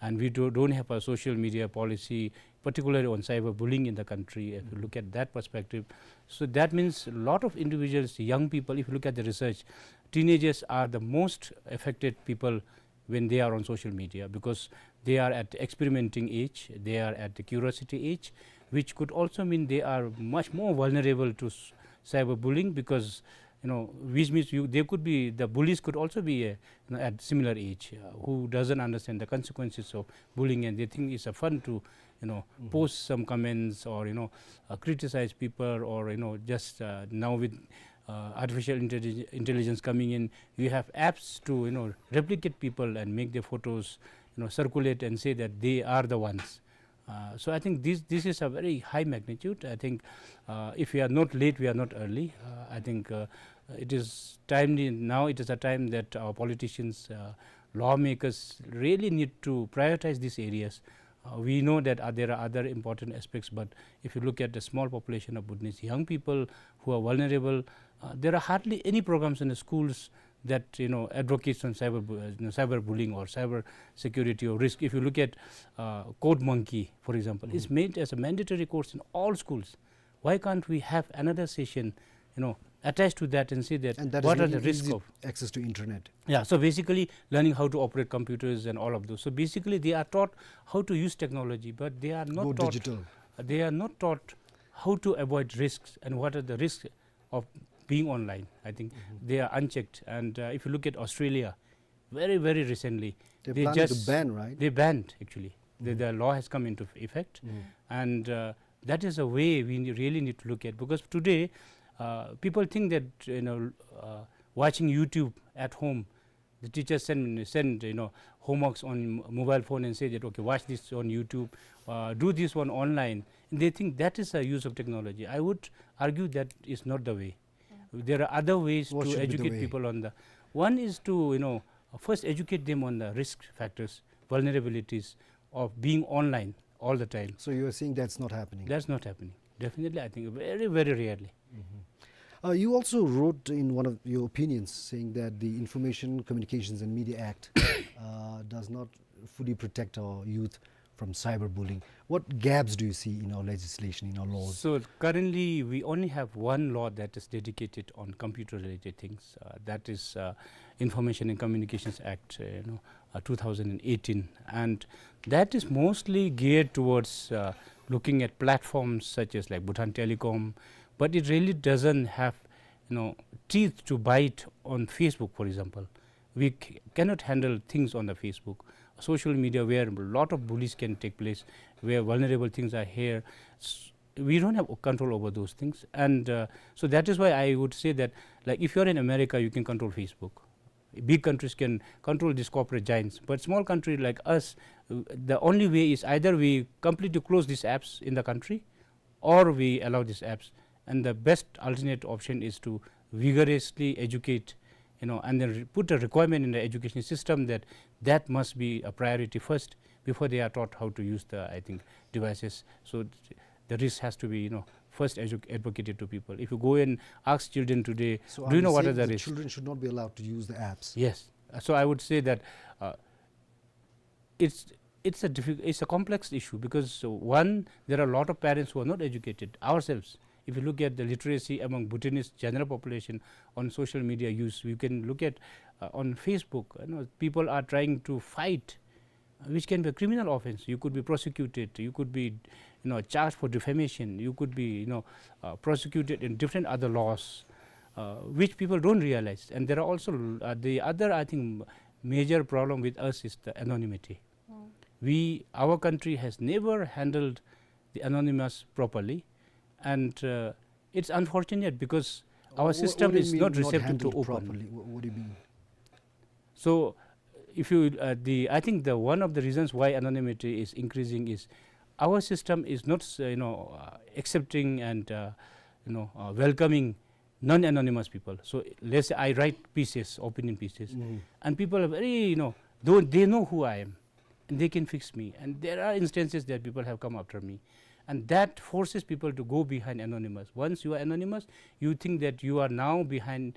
and we do, don't have a social media policy, particularly on cyberbullying in the country, if you look at that perspective. So that means a lot of individuals, young people, if you look at the research, teenagers are the most affected people when they are on social media, because they are at the experimenting age, they are at the curiosity age, which could also mean they are much more vulnerable to s-, cyberbullying, because, you know, which means you, they could be, the bullies could also be, uh, you know, at similar age, uh, who doesn't understand the consequences of bullying, and they think it's a fun to, you know, post some comments or, you know, uh, criticize people, or, you know, just, uh, now with, uh, artificial intellig-, intelligence coming in, you have apps to, you know, replicate people and make their photos, you know, circulate and say that they are the ones. Uh, so I think this, this is a very high magnitude. I think, uh, if we are not late, we are not early. Uh, I think, uh, it is timely now. It is a time that our politicians, uh, lawmakers really need to prioritize these areas. Uh, we know that, uh, there are other important aspects, but if you look at the small population of Bhutanese young people who are vulnerable, uh, there are hardly any programs in the schools that, you know, advocates on cyber bu-, uh, you know, cyberbullying or cyber security or risk. If you look at, uh, Code Monkey, for example, it's made as a mandatory course in all schools. Why can't we have another session, you know, attached to that and say that And that is what are the making risk easy of access to internet. Yeah, so basically learning how to operate computers and all of those. So basically they are taught how to use technology, but they are not Go taught, digital. They are not taught how to avoid risks and what are the risks of being online. I think they are unchecked. And, uh, if you look at Australia, very, very recently, They're they planning to just ban, right? They banned, actually. The, the law has come into effect. And, uh, that is a way we ne-, really need to look at, because today, uh, people think that, you know, uh, watching YouTube at home, the teachers send, send, you know, homeworks on m-, mobile phone and say that, "Okay, watch this on YouTube, uh, do this one online." And they think that is a use of technology. I would argue that is not the way. There are other ways What to should be the educate way? people on the, one is to, you know, first educate them on the risk factors, vulnerabilities of being online all the time. So you are saying that's not happening? That's not happening. Definitely, I think very, very rarely. Uh, you also wrote in one of your opinions saying that the Information Communications and Media Act, uh, does not fully protect our youth from cyberbullying. What gaps do you see in our legislation, in our laws? So currently, we only have one law that is dedicated on computer-related things. Uh, that is, uh, Information and Communications Act, uh, you know, uh, two thousand and eighteen, and that is mostly geared towards, uh, looking at platforms such as, like, Bhutan Telecom, but it really doesn't have, you know, teeth to bite on Facebook, for example. We c-, cannot handle things on the Facebook, social media, where a lot of bullies can take place, where vulnerable things are here. S-, we don't have control over those things, and, uh, so that is why I would say that, like, if you're in America, you can control Facebook. Big countries can control these corporate giants, but small country like us, uh, the only way is either we completely close these apps in the country, or we allow these apps. And the best alternate option is to vigorously educate, you know, and then re-, put a requirement in the education system that that must be a priority first before they are taught how to use the, I think, devices. So th-, the risk has to be, you know, first edu-, advocated to people. If you go and ask children today, So "Do you are you know what are saying the the risks?" children should not be allowed to use the apps? Yes. Uh, so I would say that, uh, it's, it's a diffi-, it's a complex issue because, uh, one, there are a lot of parents who are not educated ourselves. If you look at the literacy among Bhutanese general population on social media use, you can look at, uh, on Facebook, you know, people are trying to fight, uh, which can be a criminal offense. You could be prosecuted, you could be, you know, charged for defamation, you could be, you know, uh, prosecuted in different other laws, uh, which people don't realize. And there are also, uh, the other, I think, major problem with us is the anonymity. We, our country has never handled the anonymous properly, and, uh, it's unfortunate because our Wha-, system what do you is mean not not receptive to handled open. properly? Wha-, what do you mean? So, if you, uh, the, I think the, one of the reasons why anonymity is increasing is our system is not, uh, you know, uh, accepting and, uh, you know, uh, welcoming non-anonymous people. So let's say I write pieces, opinion pieces, and people are very, you know, though they know who I am, and they can fix me. And there are instances that people have come after me. And that forces people to go behind anonymous. Once you are anonymous, you think that you are now behind,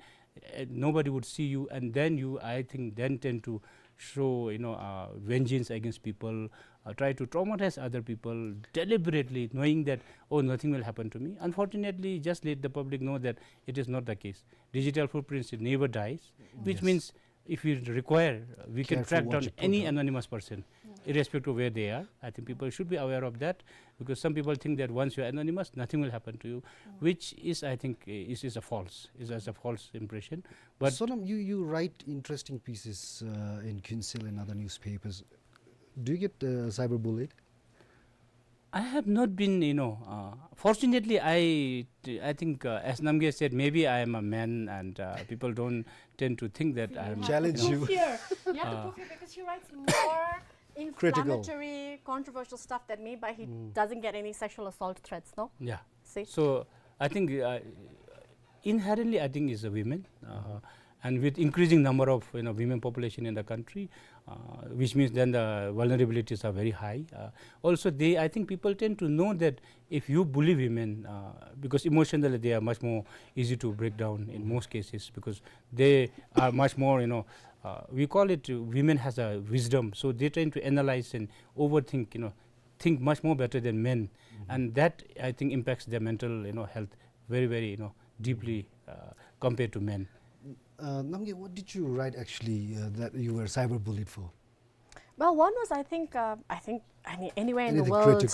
uh, nobody would see you, and then you, I think, then tend to show, you know, uh, vengeance against people, uh, try to traumatize other people deliberately, knowing that, "Oh, nothing will happen to me." Unfortunately, just let the public know that it is not the case. Digital footprints, it never dies, which means if we require, uh, we can track down any anonymous person, irrespective of where they are. I think people should be aware of that, because some people think that once you are anonymous, nothing will happen to you, which is, I think, is, is a false, is, is a false impression. But Sonam, you, you write interesting pieces, uh, in Khyentse and other newspapers. Do you get, uh, cyberbullied? I have not been, you know, uh, fortunately, I, I think, uh, as Namgay said, maybe I am a man and, uh, people don't tend to think that I am, challenge you. No fear. You have to prove it because he writes more inflammatory, controversial stuff than me, but he doesn't get any sexual assault threats, no? Yeah. See? So I think, uh, inherently, I think, is a women, uh, and with increasing number of, you know, women population in the country, uh, which means then the vulnerabilities are very high. Uh, also, they, I think, people tend to know that if you bully women, uh, because emotionally they are much more easy to break down in most cases, because they are much more, you know, uh, we call it, uh, women has a wisdom, so they tend to analyze and overthink, you know, think much more better than men, and that, I think, impacts their mental, you know, health very, very, you know, deeply, uh, compared to men. Uh, Namgay, what did you write actually, uh, that you were cyberbullied for? Well, one was, I think, uh, I think any, anywhere in the world,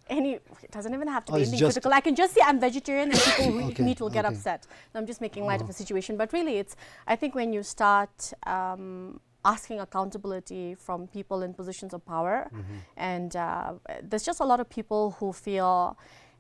any, it doesn't even have to be anything critical. I can just say I'm vegetarian and people who eat meat will get upset. I'm just making light of a situation, but really, it's, I think, when you start, um, asking accountability from people in positions of power, and, uh, there's just a lot of people who feel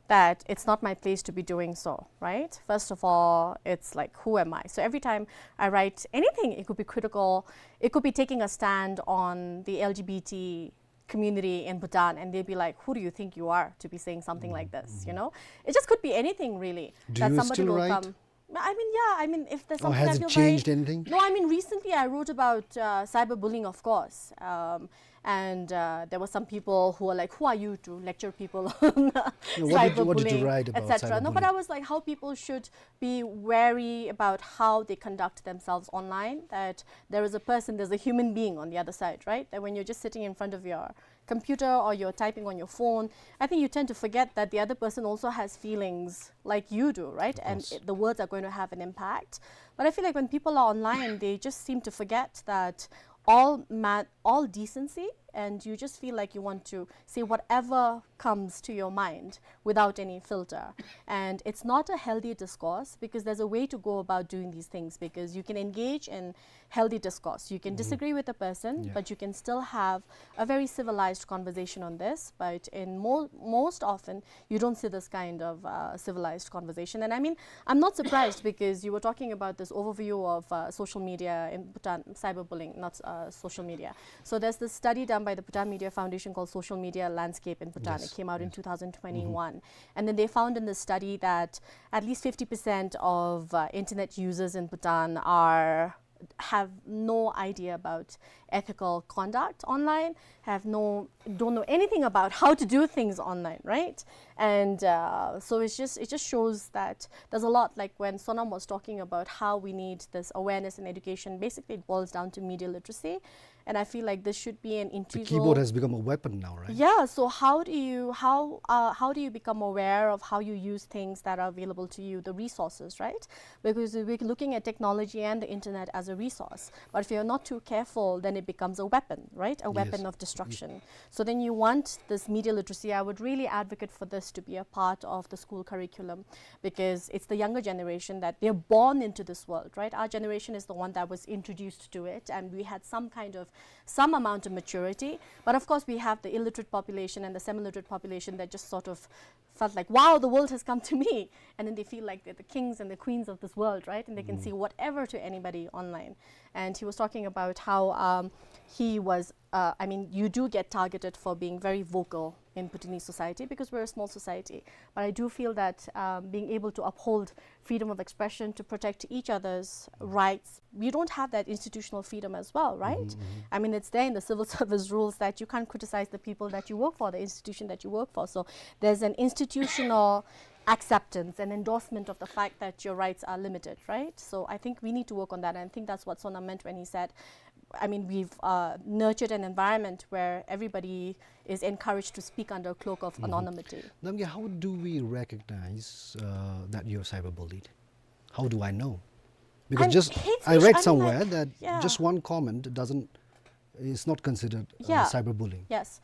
that it's not my place to be doing so, right? First of all, it's like, who am I? So every time I write anything, it could be critical, it could be taking a stand on the L G B T community in Bhutan, and they'd be like, "Who do you think you are to be saying something like this?" You know, it just could be anything really. Do that you somebody still will write? Come. I mean, yeah, I mean, if there's something I feel very. Or has it changed anything? No, I mean, recently I wrote about, uh, cyberbullying, of course. Um, and, uh, there were some people who were like, "Who are you to lecture people on cyberbullying, et cetera?" No, what did you, what did you write about cyberbullying? No, but I was like, how people should be wary about how they conduct themselves online, that there is a person, there's a human being on the other side, right? That when you're just sitting in front of your computer or you're typing on your phone, I think you tend to forget that the other person also has feelings like you do, right? And it, the words are going to have an impact. But I feel like when people are online, they just seem to forget that all ma-, all decency, and you just feel like you want to say whatever comes to your mind without any filter. And it's not a healthy discourse, because there's a way to go about doing these things, because you can engage in healthy discourse. You can disagree with a person, but you can still have a very civilized conversation on this. But in mo-, most often, you don't see this kind of, uh, civilized conversation. And I mean, I'm not surprised because you were talking about this overview of, uh, social media in Bhutan, cyberbullying, not, uh, social media. So there's this study done by the Bhutan Media Foundation called Social Media Landscape in Bhutan. It came out in two thousand twenty-one. And then they found in the study that at least fifty percent of, uh, internet users in Bhutan are, have no idea about ethical conduct online, have no, don't know anything about how to do things online, right? And, uh, so it's just, it just shows that there's a lot, like when Sonam was talking about how we need this awareness and education, basically it boils down to media literacy. And I feel like this should be an integral. The keyboard has become a weapon now, right? Yeah, so how do you, how, uh, how do you become aware of how you use things that are available to you, the resources, right? Because we're looking at technology and the internet as a resource. But if you're not too careful, then it becomes a weapon, right? A weapon of destruction. So then you want this media literacy. I would really advocate for this to be a part of the school curriculum, because it's the younger generation that they're born into this world, right? Our generation is the one that was introduced to it, and we had some kind of, some amount of maturity. But of course, we have the illiterate population and the semi-literate population that just sort of felt like, "Wow, the world has come to me." And then they feel like they're the kings and the queens of this world, right? And they can say whatever to anybody online. And he was talking about how, um, he was, uh, I mean, you do get targeted for being very vocal in Bhutanese society because we're a small society. But I do feel that, um, being able to uphold freedom of expression, to protect each other's rights, we don't have that institutional freedom as well, right? Mm-hmm, mm-hmm. I mean, it's there in the civil service rules that you can't criticize the people that you work for, the institution that you work for. So there's an institutional acceptance and endorsement of the fact that your rights are limited, right? So I think we need to work on that, and I think that's what Sonam meant when he said, I mean, we've, uh, nurtured an environment where everybody is encouraged to speak under a cloak of anonymity. Namgay, how do we recognize, uh, that you're cyberbullied? How do I know? Because I just, hate I speech, read I mean, somewhere like, that, yeah, just one comment doesn't, is not considered, uh, yeah, cyberbullying. Yes.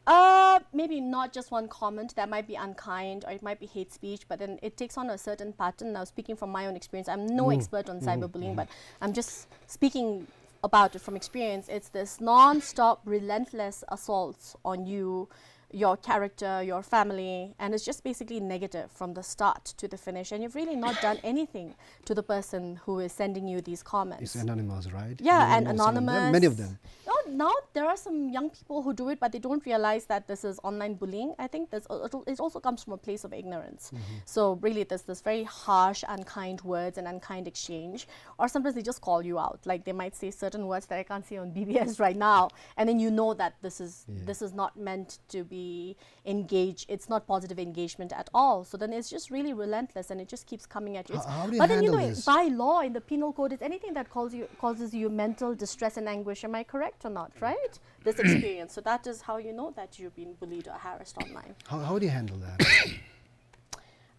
Uh, maybe not just one comment. That might be unkind, or it might be hate speech, but then it takes on a certain pattern. Now, speaking from my own experience, I'm no expert on cyberbullying, but I'm just speaking about it from experience. It's this non-stop, relentless assaults on you, your character, your family, and it's just basically negative from the start to the finish. And you've really not done anything to the person who is sending you these comments. It's anonymous, right? Yeah, and anonymous. Many of them. No, now there are some young people who do it, but they don't realize that this is online bullying. I think this, it al-, it also comes from a place of ignorance. So really, there's this very harsh, unkind words and unkind exchange. Or sometimes they just call you out. Like, they might say certain words that I can't say on B B S right now, and then you know that this is, yeah, this is not meant to be engage, it's not positive engagement at all. So then it's just really relentless, and it just keeps coming at you. How, how do you handle this? But then, you know, by law in the penal code, it's anything that calls you, causes you mental distress and anguish. Am I correct or not, right? This experience. So that is how you know that you've been bullied or harassed online. How, how do you handle that?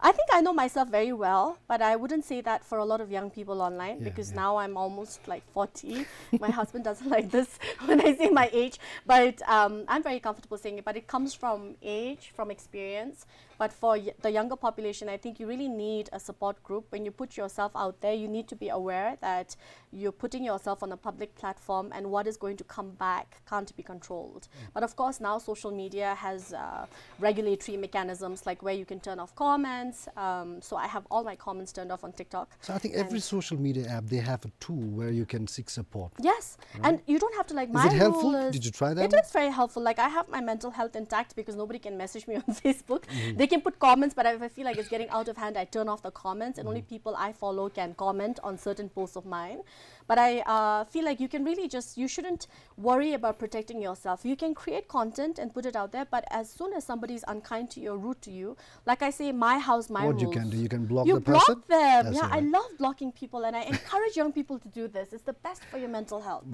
I think I know myself very well, but I wouldn't say that for a lot of young people online, yeah, because, yeah, now I'm almost, like, forty. My husband doesn't like this when I say my age, but, um, I'm very comfortable saying it. But it comes from age, from experience. But for y-, the younger population, I think you really need a support group. When you put yourself out there, you need to be aware that you're putting yourself on a public platform, and what is going to come back can't be controlled. But of course, now social media has, uh, regulatory mechanisms, like, where you can turn off comments. Um, so I have all my comments turned off on TikTok. So I think every social media app, they have a tool where you can seek support. Yes, right? And you don't have to, like, my rule is... Is it helpful? Did you try that one? It is very helpful. Like, I have my mental health intact because nobody can message me on Facebook. They can put comments, but if I feel like it's getting out of hand, I turn off the comments, and only people I follow can comment on certain posts of mine. But I, uh, feel like you can really just, you shouldn't worry about protecting yourself. You can create content and put it out there, but as soon as somebody is unkind to you or rude to you, like I say, my house, my rules. What you can do, you can block the person. You block them. That's all right. Yeah, I love blocking people, and I encourage young people to do this. It's the best for your mental health.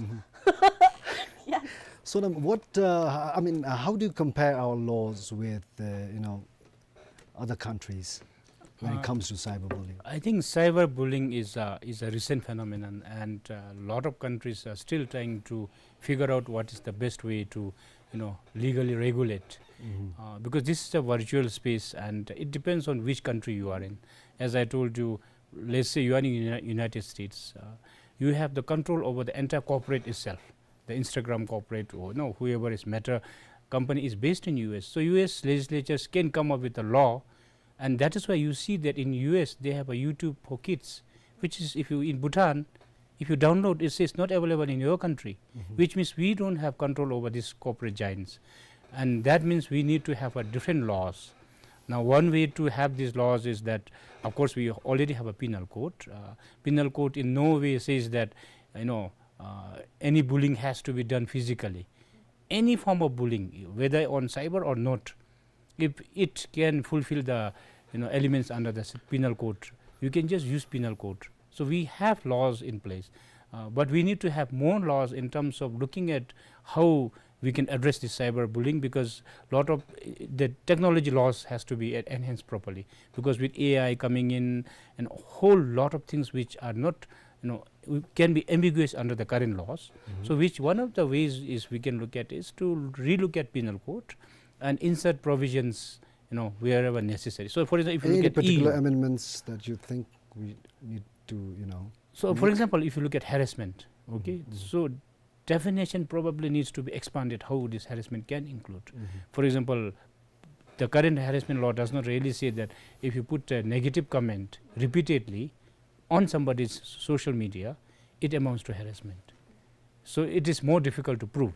Yeah. So then what, uh, I mean, uh, how do you compare our laws with, uh, you know, other countries when it comes to cyberbullying? Uh, I think cyberbullying is a, is a recent phenomenon, and a lot of countries are still trying to figure out what is the best way to, you know, legally regulate. Uh, because this is a virtual space, and it depends on which country you are in. As I told you, let's say you are in Uni-, United States, uh, you have the control over the entire corporate itself. The Instagram corporate, or, no, whoever is, Meta company is based in U S. So U S legislatures can come up with a law, and that is why you see that in U S they have a YouTube for kids, which is, if you, in Bhutan, if you download, it says not available in your country, which means we don't have control over these corporate giants. And that means we need to have a different laws. Now, one way to have these laws is that, of course, we already have a penal code. Uh, penal code in no way says that, you know, uh, any bullying has to be done physically. Any form of bullying, whether on cyber or not, if it can fulfill the, you know, elements under the s-, penal code, you can just use penal code. So we have laws in place, uh, but we need to have more laws in terms of looking at how we can address this cyberbullying, because lot of, uh, the technology laws has to be en-, enhanced properly, because with A I coming in and a whole lot of things which are not, you know, we, can be ambiguous under the current laws. So which one of the ways is we can look at is to relook at penal code and insert provisions, you know, wherever necessary. So, for example, if you look at E U. Any particular amendments that you think we need to, you know, make? So, for example, if you look at harassment, okay, so definition probably needs to be expanded, how this harassment can include. For example, the current harassment law does not really say that if you put a negative comment repeatedly on somebody's social media, it amounts to harassment. So it is more difficult to prove.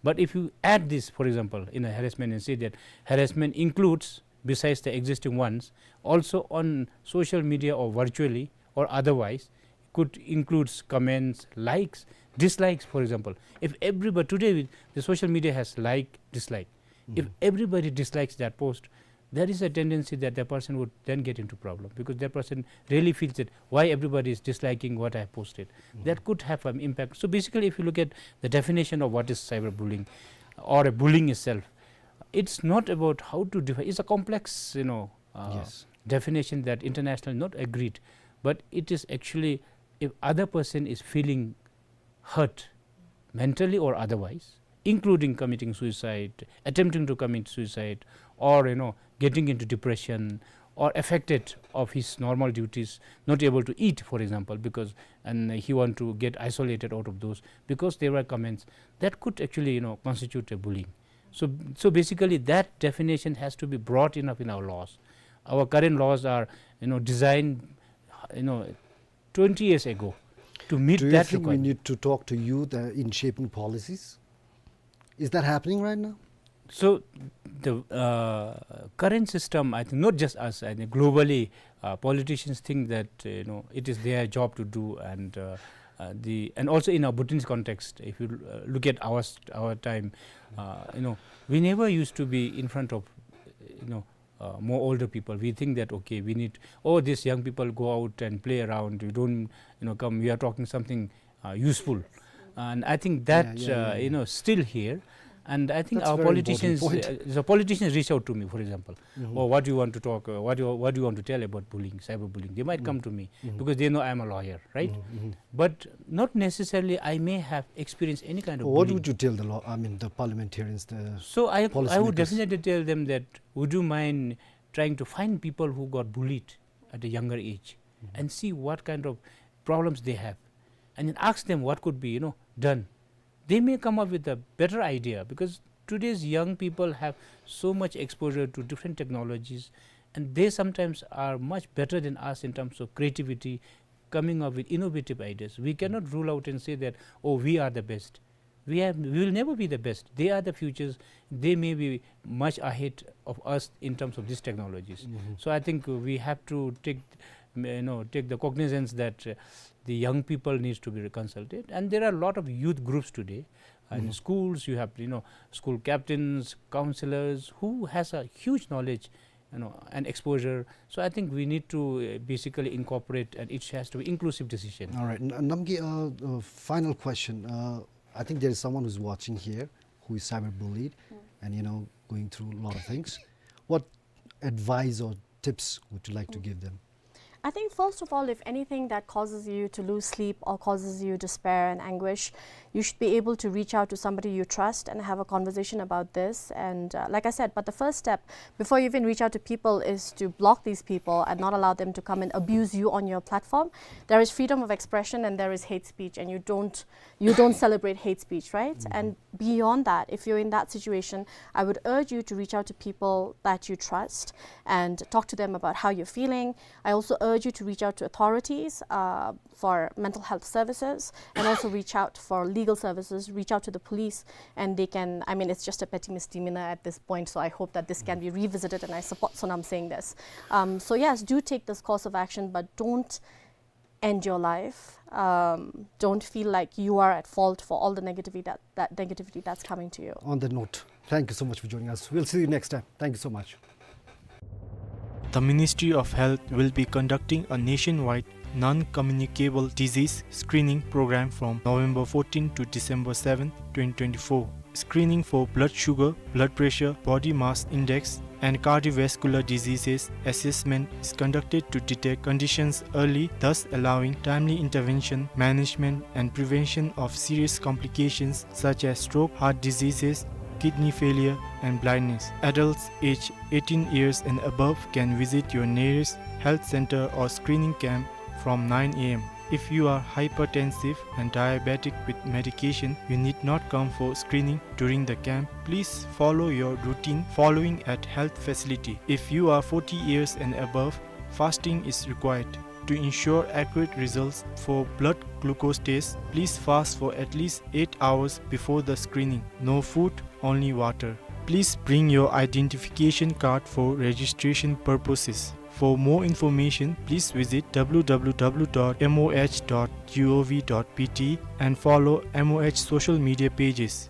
But if you add this, for example, in a harassment and say that harassment includes, besides the existing ones, also on social media or virtually or otherwise, could includes comments, likes, dislikes, for example. If everybody, today the social media has like, dislike. If everybody dislikes that post, there is a tendency that that person would then get into problem, because that person really feels that why everybody is disliking what I posted. That could have an impact. So basically, if you look at the definition of what is cyberbullying or a bullying itself, it's not about how to define. It's a complex, you know, uh, Yes. definition that internationally not agreed, but it is actually if other person is feeling hurt mentally or otherwise, including committing suicide, attempting to commit suicide, or, you know, getting into depression, or affected of his normal duties, not able to eat, for example, because, and he want to get isolated out of those because there were comments that could actually, you know, constitute a bullying. So, so basically, that definition has to be broad enough in our laws. Our current laws are, you know, designed, you know, twenty years ago to meet Do you that think we requirement. need to talk to youth, uh, in shaping policies? Is that happening right now? So the, uh, current system, I think, not just us, I think globally, uh, politicians think that, uh, you know, it is their job to do, and, uh, uh, the, and also in our Bhutanese context, if you, uh, look at our st-, our time, uh, you know, we never used to be in front of, you know, uh, more older people. We think that, okay, we need, oh, these young people go out and play around. You don't, you know, come. We are talking something, uh, useful, and I think that, Yeah, yeah, uh, yeah, you yeah. know, still here. And I think That's our very important politicians, point. uh, the politicians reach out to me, for example, Mm-hmm. "Oh, what do you want to talk? Uh, what do you, what do you want to tell about bullying, cyberbullying?" They might Mm-hmm. come to me Mm-hmm. because they know I'm a lawyer, right? Mm-hmm. Mm-hmm. But not necessarily I may have experienced any kind of What bullying. would you tell the law, I mean, the parliamentarians, the So I, I would policymakers? definitely tell them that, would you mind trying to find people who got bullied at a younger age Mm-hmm. and see what kind of problems they have, and then ask them what could be, you know, done. They may come up with a better idea, because today's young people have so much exposure to different technologies, and they sometimes are much better than us in terms of creativity, coming up with innovative ideas. We cannot rule out and say that, "Oh, we are the best." We have, we will never be the best. They are the futures. They may be much ahead of us in terms of these technologies. Mm-hmm. So I think we have to take, you know, take the cognizance that, uh, the young people needs to be consulted. And there are a lot of youth groups today. And Mm-hmm. schools, you have, you know, school captains, counselors, who has a huge knowledge, you know, and exposure. So I think we need to, uh, basically incorporate, and it has to be inclusive decision. All right. N-, Namgay, uh, uh, final question. Uh, I think there is someone who's watching here who is cyberbullied Mm. and, you know, going through a lot of things. What advice or tips would you like to Mm. give them? I think, first of all, if anything that causes you to lose sleep or causes you despair and anguish, you should be able to reach out to somebody you trust and have a conversation about this. And, uh, like I said, but the first step before you even reach out to people is to block these people and not allow them to come and abuse you on your platform. There is freedom of expression and there is hate speech, and you don't, you don't celebrate hate speech, right? Mm-hmm. And beyond that, if you're in that situation, I would urge you to reach out to people that you trust and talk to them about how you're feeling. I also urge you to reach out to authorities, uh, for mental health services, and also reach out for legal services, reach out to the police, and they can, I mean, it's just a petty misdemeanor at this point, so I hope that this can be revisited, and I support Sonam saying this. Um, so yes, do take this course of action, but don't end your life. Um, don't feel like you are at fault for all the negativity that, that negativity that's coming to you. On that note, thank you so much for joining us. We'll see you next time. Thank you so much. The Ministry of Health will be conducting a nationwide non-communicable disease screening program from November fourteen to December seventh, twenty twenty-four. Screening for blood sugar, blood pressure, body mass index, and cardiovascular diseases assessment is conducted to detect conditions early, thus allowing timely intervention, management, and prevention of serious complications such as stroke, heart diseases, kidney failure, and blindness. Adults aged eighteen years and above can visit your nearest health center or screening camp from nine A M. If you are hypertensive and diabetic with medication, you need not come for screening during the camp. Please follow your routine following at health facility. If you are forty years and above, fasting is required. To ensure accurate results for blood glucose tests, please fast for at least eight hours before the screening. No food, only water. Please bring your identification card for registration purposes. For more information, please visit W W W dot M O H dot G O V dot B T and follow M O H social media pages.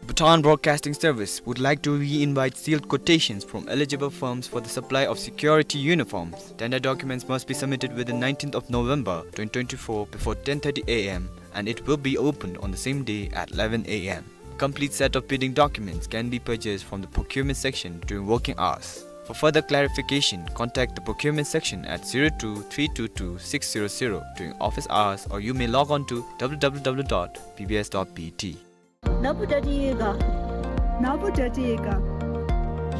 Bhutan Broadcasting Service would like to re-invite sealed quotations from eligible firms for the supply of security uniforms. Tender documents must be submitted within nineteenth of November twenty twenty-four before ten thirty A M, and it will be opened on the same day at eleven A M. A complete set of bidding documents can be purchased from the procurement section during working hours. For further clarification, contact the procurement section at zero two three two two six zero zero during office hours, or you may log on to W W W dot B B S dot B T. ནཱ་བུ་ཌ་ཌི་ཡོད་ག། ནཱ་བུ་ཌ་ཌི་ཡོད་ག།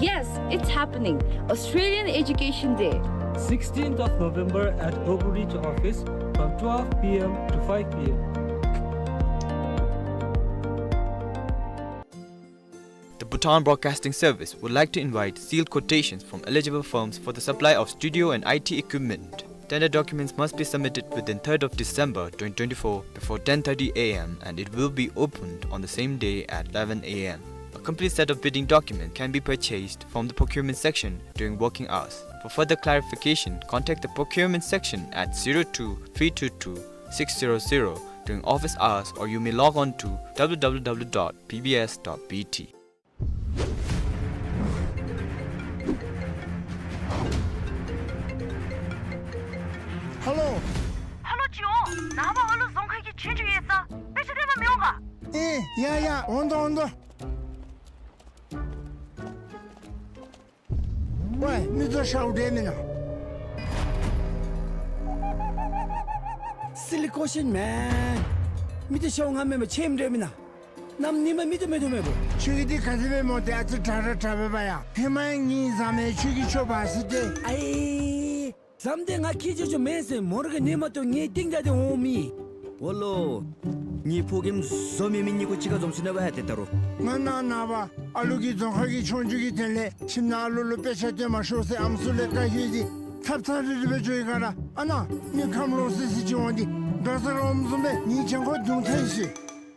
Yes, it's happening. Australian Education Day. Sixteenth of November at Oakridge office from twelve P M to five P M. The Bhutan Broadcasting Service would like to invite sealed quotations from eligible firms for the supply of studio and I T equipment. Tender documents must be submitted within third of December twenty twenty-four before ten thirty A M, and it will be opened on the same day at eleven A M. A complete set of bidding documents can be purchased from the procurement section during working hours. For further clarification, contact the procurement section at zero two three two two six zero zero during office hours, or you may log on to W W W dot B B S dot B T. ཧེ་ལོ། ཧེ་ལོ་ཅིག་འོང་། ནངས་པ་ཨ་ལུ་རྫོང་ཁ་གི་ཆོས་རྒྱུགས་ཡོད་ས། དཔེ་ཆ་སྟོན་པ་མི་འོང་ག། ཨེ་ཡ་ཡ། འོང་དོ་འོང་དོ། ཝའི་མི་ཚུ་ཤཝ་འདྲ་མེན་ན། Silly question, man. མི་ཚུ་ཤཝ་ང་མེན་པར་ཆེམ་འདྲ་མེན་ན། གནམ་ཉི་མ་མི་ཚུ་མེད་དོ་མེད་པོ། ཁྱོད་ཀྱི་འདི་ག་ཅི་སྦེ་སྨོ། ཏེ་ཨ་ཙི་དྲག་ར་དྲག་པས་པ་ཡ། ཧེ་མ་ངེའི་ཟམ་མེ་ཁྱོད་ཀྱིས་འཕྱོག་འབག་ཟེར་ཏེ། ཨའི། ཟམ་དེ་ང་ཁྱེར་ཆོག་ཆོ་མེན་ཟེར། མོ་ར་གི་ཉི་མ་ཏོ་ངེའི་རྟིང་བདའ་སྟེ་འོང་མི། ཝ་ལོ། ངེའི་ཕོ་རྒནམ་བཟོ་མེད་མི་གཉིས་ཀོ་གཅིག་ཁར་འཛོམས་ཅི་ན་བ་ཡ་ཏེ་ད་རུང་། ང་ནཱ་ནངས་པ་ཨ་ལུ་གི་རྫོང་ཁ་གི་ཆོས་རྒྱུགས་ཀྱི་དོན་ལས་ཁྱིམ་ནང་ཨ་ལུ་ལུ་དཔེ་ཆ་སྟོན་མ་ཤོག་ཟེར་ཨམ་སྲུ་ལས་བཀའ་ཡོད་ཅི། ཚབ་ཚབ་རི་རི་སྦེ་འགྱོ་ཡི་ག་ར། ཨ་ནཱ་མི་ཁམས་ལོག་སི་སི་ཅིག་འོང་སྟེ་དགའ་ས་རོམ་བཟུམ་སྦེ་ངེའི་གྱང་ཁར་རྡུང་ཐལ་ཤི།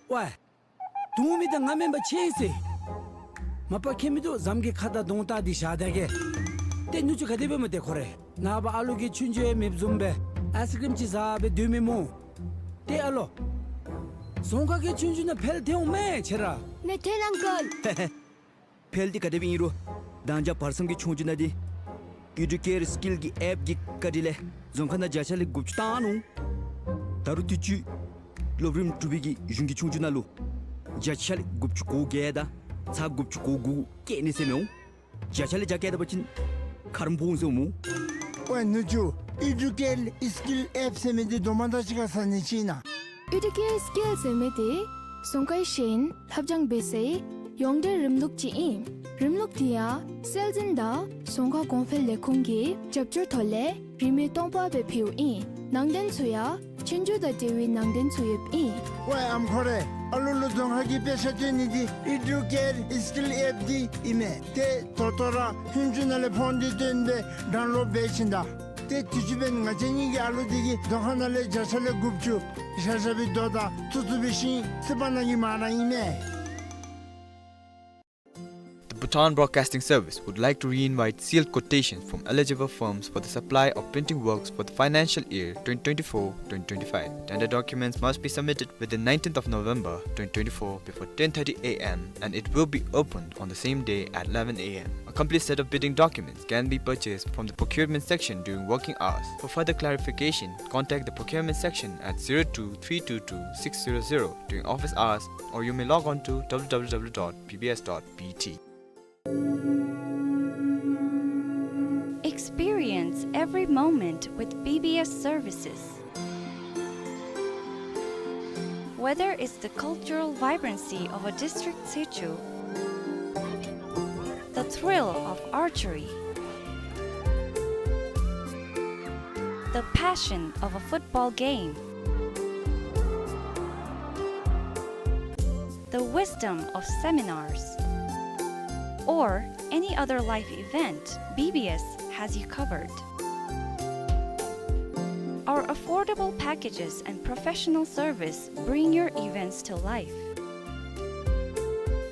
ཝའི། རྡུང་མི་དང་ང་མེན་པར་ཆེ་ཟེར། མ་པ་ཁྱད་མི་འདུག། ཟམ་གྱི་ཁ་དང་གདོང་བལྟ་སྟེ་བཞག་ད་གེ། ཏེ་ནུ་གཅུང་ག་དེ་སྦེ་སྨོ་ཏེ་ཁོ་རེ། ནངས་པ་ཨ་ལུ་གི་ཆོས་རྒྱུགས་ཡང་མེདཔ་བཟུམ་སྦེ་ཨའི་སི་ཀྲིམ་ཅིག་བཟའ་སྦེ་སྡོད་མི་སྨོ། ཏེ་ཨ་ལོ། རྫོང་ཁ་གི་ཆོས་རྒྱུགས་ནང་འཕེལ་ཐལ་འོང་མས་ཁྱེད་ར། ནེ་ཐེན་ཨང་ཀལ། འཕེལ་འདི་ག་དེ་སྦེ་ཨིན་རུང་མདང་ཞག་བར་མཚམས་ཀྱི་ཆོས་རྒྱུགས་ནང་འདི་ཨི་ཌུ་ཀེར་སི་ཀིལ་གྱི་ཨེཔ་གི་བཀའ་དྲིན་ལས་རྫོང་ཁ་ནང་བརྒྱ་ཆ་ལས་དགུ་བཅུ་བཏང་ནུག། ད་རུང་དུས་ཅི་སློབ་རིམ་དྲུག་པའི་གི་གཞུང་གི་ཆོས་རྒྱུགས་ནང་ལུ་བརྒྱ་ཆ་ལས་དགུ་བཅུ་གོ་བརྒྱད་དང་ཚག་དགུ་བཅུ་གོ་དགུ་བཀལ་ནི་ཟེར་མི་འོང་། བརྒྱ་ཆ་ལས་བརྒྱ་བཀལ་ད་པ་ཅིན་ཁ་རུ་ཕོག་འོང་ཟེར་འོང་སྨོ། ཝའི་ནུ་གཅུང་། ཨི་ཌུ་ཀེར་སི་ཀིལ་ཨེཔ་ཟེར་མི་འདི་དོ་མ་དང་གཅིག་ཁར་ཟ་ནི་ཅིག་ཨིན་ན། ཨི་ཌུ་ཀེར་སི་ཀིལ་ཟེར་མི་འདི་རྫོང་ཁའི་ཤེས་ཡོན་ལྷབ་སྦྱང་འབད་སའི་ཡོངས་འབྲེལ་རིམ་ལུགས་ཅིག་ཨིན། རིམ་ལུགས་འདི་ཡང་སྲོལ་འཛིན་དང་རྫོང་ཁ་གོང་འཕེལ་ལས་ཁུངས་ཀྱི་རྒྱབ་སྐྱོར་ཐོག་ལས་རིན་མེད་སྟོང་པ་སྦེ་ཕུལཝ་ཨིན། ནང་དོན་ཚུ་ཡང་ཆོས་རྒྱུགས་དང་འབྲེལ་བའི་ནང་དོན་ཚུ་ཡོདཔ་ཨིན། ཝའི་ཨམ་ཁོ་རེ། ཨ་ལུ་ལུ་རྫོང་ཁ་གི་དཔེ་ཆ་སྟོན་ནི་འདི་ཨི་ཌུ་ཀེར་སི་ཀིལ་ཨེཔ་འདི་ཨིན་མས། ཏེ་ད་ལྟོ་ར་ཧུན་ཅུ་ནང་ལས་ཕོན་འདི་བཏོན་སྦེ་ཌའུན་ལོཌ་འབད་བྱིན་ད། ཏེ་དུས་ཅི་འབདན་ང་བཅས་གཉིས་ཀྱི་ཨ་ལུ་འདི་གིས་རྫོང་ཁ་ནང་ལས་བརྒྱ་ཆ་ལས་དགུ་བཅུ་བཞག་བཞག་པའི་རྡོ་དང་བཙུགས་བཙུགས་པའི་ཤིང་སི་པ་ནང་གི་མ་ར་ཨིན་མས། The Bhutan Broadcasting Service would like to re-invite sealed quotations from eligible firms for the supply of printing works for the financial year twenty twenty-four twenty twenty-five. Tender documents must be submitted within nineteenth of November twenty twenty-four before ten thirty A M, and it will be opened on the same day at eleven A M. A complete set of bidding documents can be purchased from the procurement section during working hours. For further clarification, contact the procurement section at zero two three two two six zero zero during office hours, or you may log on to W W W dot B B S dot B T. Experience every moment with B B S services. Whether it's the cultural vibrancy of a district situ, the thrill of archery, the passion of a football game, the wisdom of seminars, or any other life event, B B S has you covered. Affordable packages and professional service bring your events to life.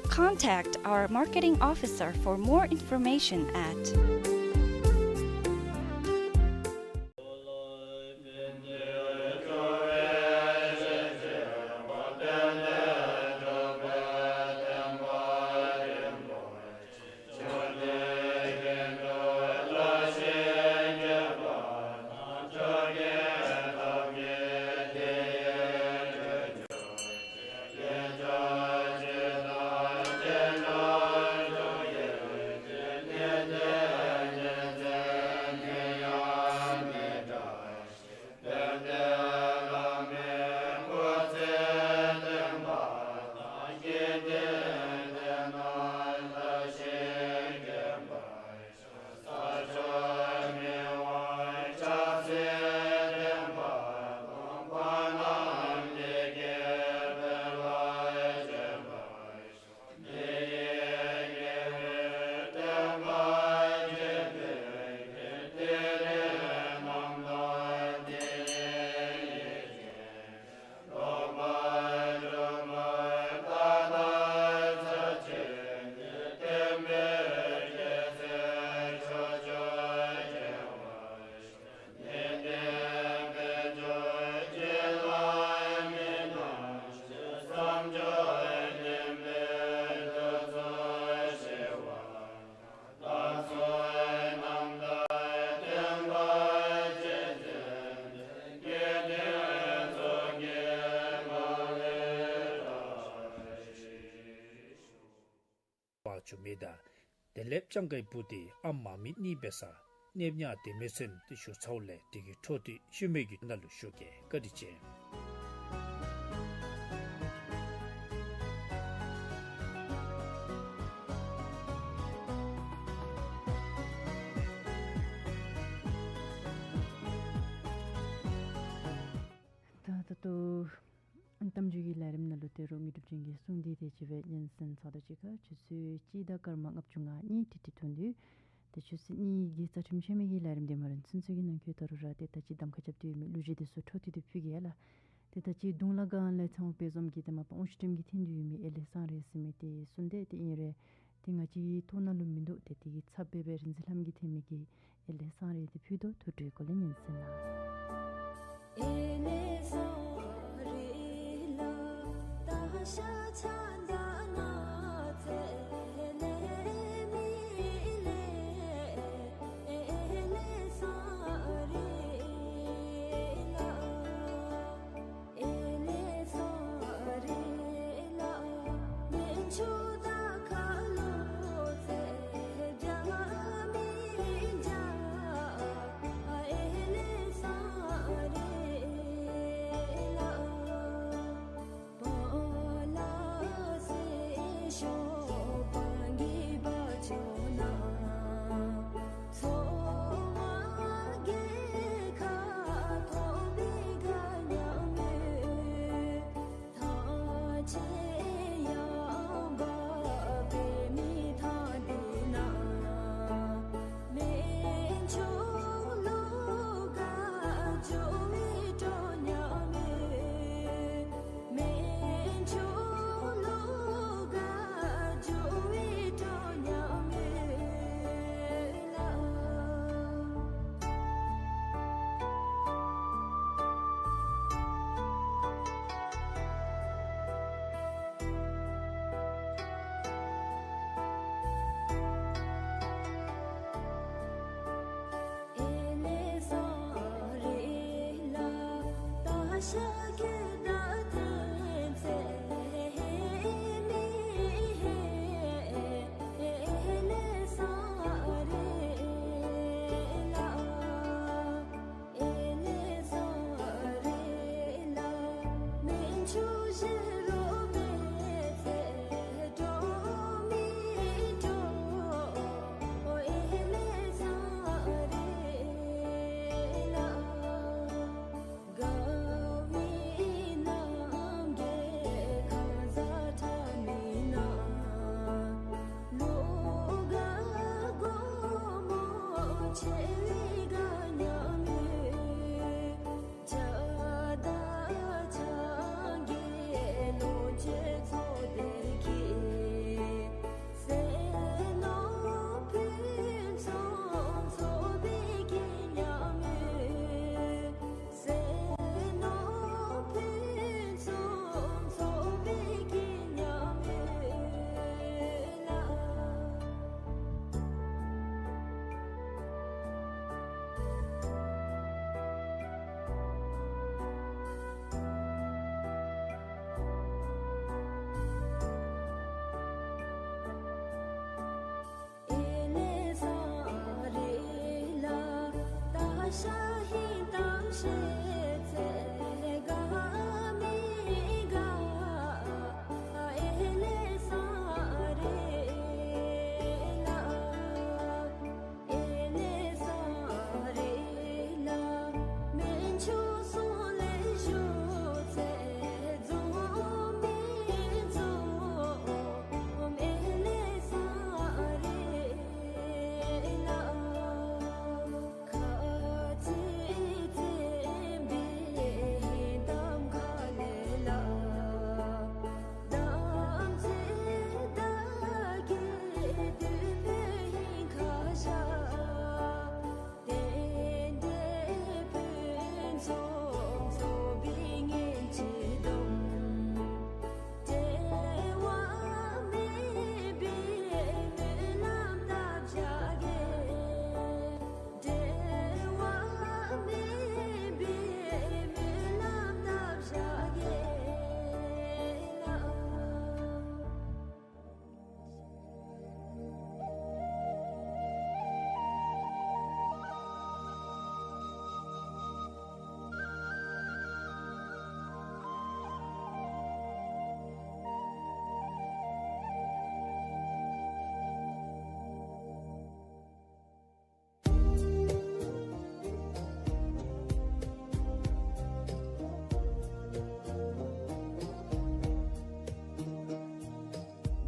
Contact our marketing officer for more information at བ་བྱུང་མི་དང་། དེ་ལས་སྤྱང་ཀའི་བུ་དེ་ཨ་མ་མི་གཉིས་འབད་སར་གནས་ཉ་དེ་མེ་ཚན་དེ་ཞུ་ཚརཝ་ལས་དེ་གི་འཕྲོ་དེ་ཤུལ་མའི་གི་ནང་ལུ་ཞུ་གེ། བཀའ་དྲིན་ཆེ། ད་ད་ལྟོ་གཏམ་རྒྱུད་ཀྱི་ལས་རིམ་ནང་ལུ་ཏེ་རོགས་དངོས་གྲུབ་ཅན་གྱིས་གསུངས་ཏེ་དེ་ཅིག་སྦེ་སྙན་གསན་ཚརཝ་ད་གཅིག་ཁར་ཆུ་ཚོད་གཅིག་དང་སྐར་མ་ལྔ་བཅུ་ང་གཉིས་ཏིག་ཏིག་ཐོན་དོ། ཏེ་ཆུ་ཚོད་གཉིས་ཀྱི་རྩ་ཁྲིམས་ཆད་མེད་ཀྱི་ལས་རིམ་འདི་མ་རན་ཚུན་ཚོད་ཀྱི་ནང་འཁོད་ད་རུང་ར་ཏེ་ད་ཅི་གདམ་ཁ་རྐྱབ་སྟེ་ཡོད་མི་གླུ་གཞས་འདི་ཚུ་འཕྲོ་མཐུད་དེ་ཕུལ་གེ་ལགས། ཏེ་ད་ཅི་གདོང་ལ་གང་ལས་ཚང་བ་དཔེ་བཟུམ་གྱི་ཏེ་མ་པ་དབང་ཕྱུག་སྒྲོལམ་གྱི་འཕྲིན་དུ་ཡོད་མི་ཨེ་ལེ་སང་རེ་ཟེར་མི་དེ་གསུངས་ཏེ་དེ་ཨིན་རུང་ཏེ་ང་བཅས་ཀྱི་ཐོ་ནང་ལུ་མིན་འདུག། ཏེ་དེ་གི་ཚབ་འབད་བའི་རིག་འཛིན་ལྷམ་གྱིས་འཐེན་མི་གི་ཨེ་ལེ་སང་རེ་དེ་ཕུལ་དོ། ཐུགས་སྤྲོའི་སྒོ་ལས་སྙན་གསན་གནང་།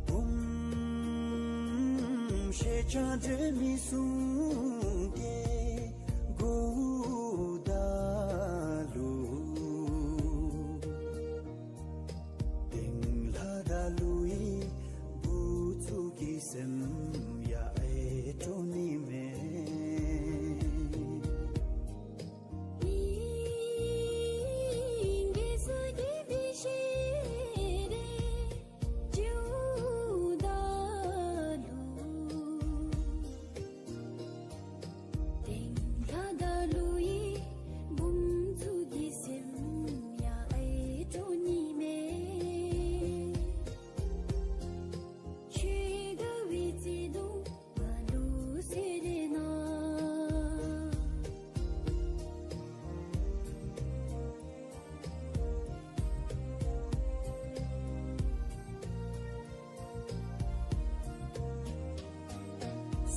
བུམོ་ཤེས་བྱ་འདྲེས་མའི་གཟུངས་ཀྱི་མགུ་ཏོ་ལུ། དེང་ལྷ་དང་ཀླུའི་བུ་ཚུ་གི་སེམས་ཡང་ཨེ་སྤྲོ་ནི་མས། དེང་ལྷ་དང་ཀླུའི་བུམོ་ཚུ་གི་སེམས་ཡང་ཨེ་སྤྲོ་ནི་མས། ཁྱོད་དགའ་བའི་བརྩེ་དུང་ང་ལུ་གསོལ་ཏེ་གནང་།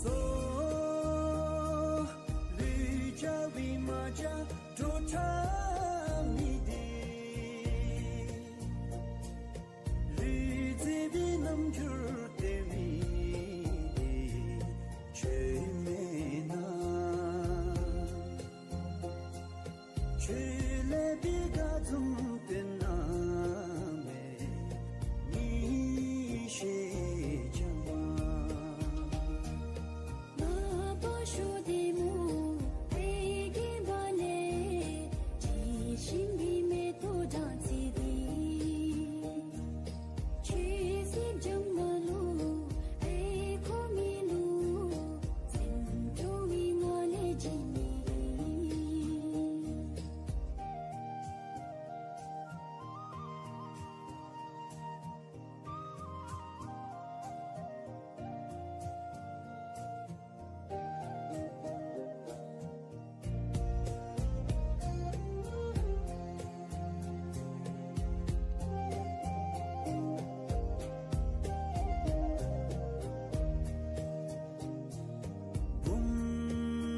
སོ། ལུས་བྱ་བའི་རྨ་བྱ་སྒྲོ་བྲལ་མི་དེ། ལུས་བརྩེ་བའི་རྣམ་འགྱུར་སྟོན་མི་དེ་ཁྱོད་མེན་ན། ཁྱོད་ལས་པའི་དགའ་འཛུམ་སྟོན་ན་མེད། ངེའི་ཤེས་བྱ་མ། ནངས་པ་ཞོགས་བདེ་མོ་བདེ་སྐྱིད་པ་ལས་ཇི་བཞིན་པའི་མེ་ཏོག་སྦྲང་རྩི་དེ། ཁྱོད་སེམས་ཅན་མ་ལུ་ཨེ་ཁོ་མི་ལུ་སེམས་སྤྲོ་བའི་ངང་ལས་བྱིན་ནི།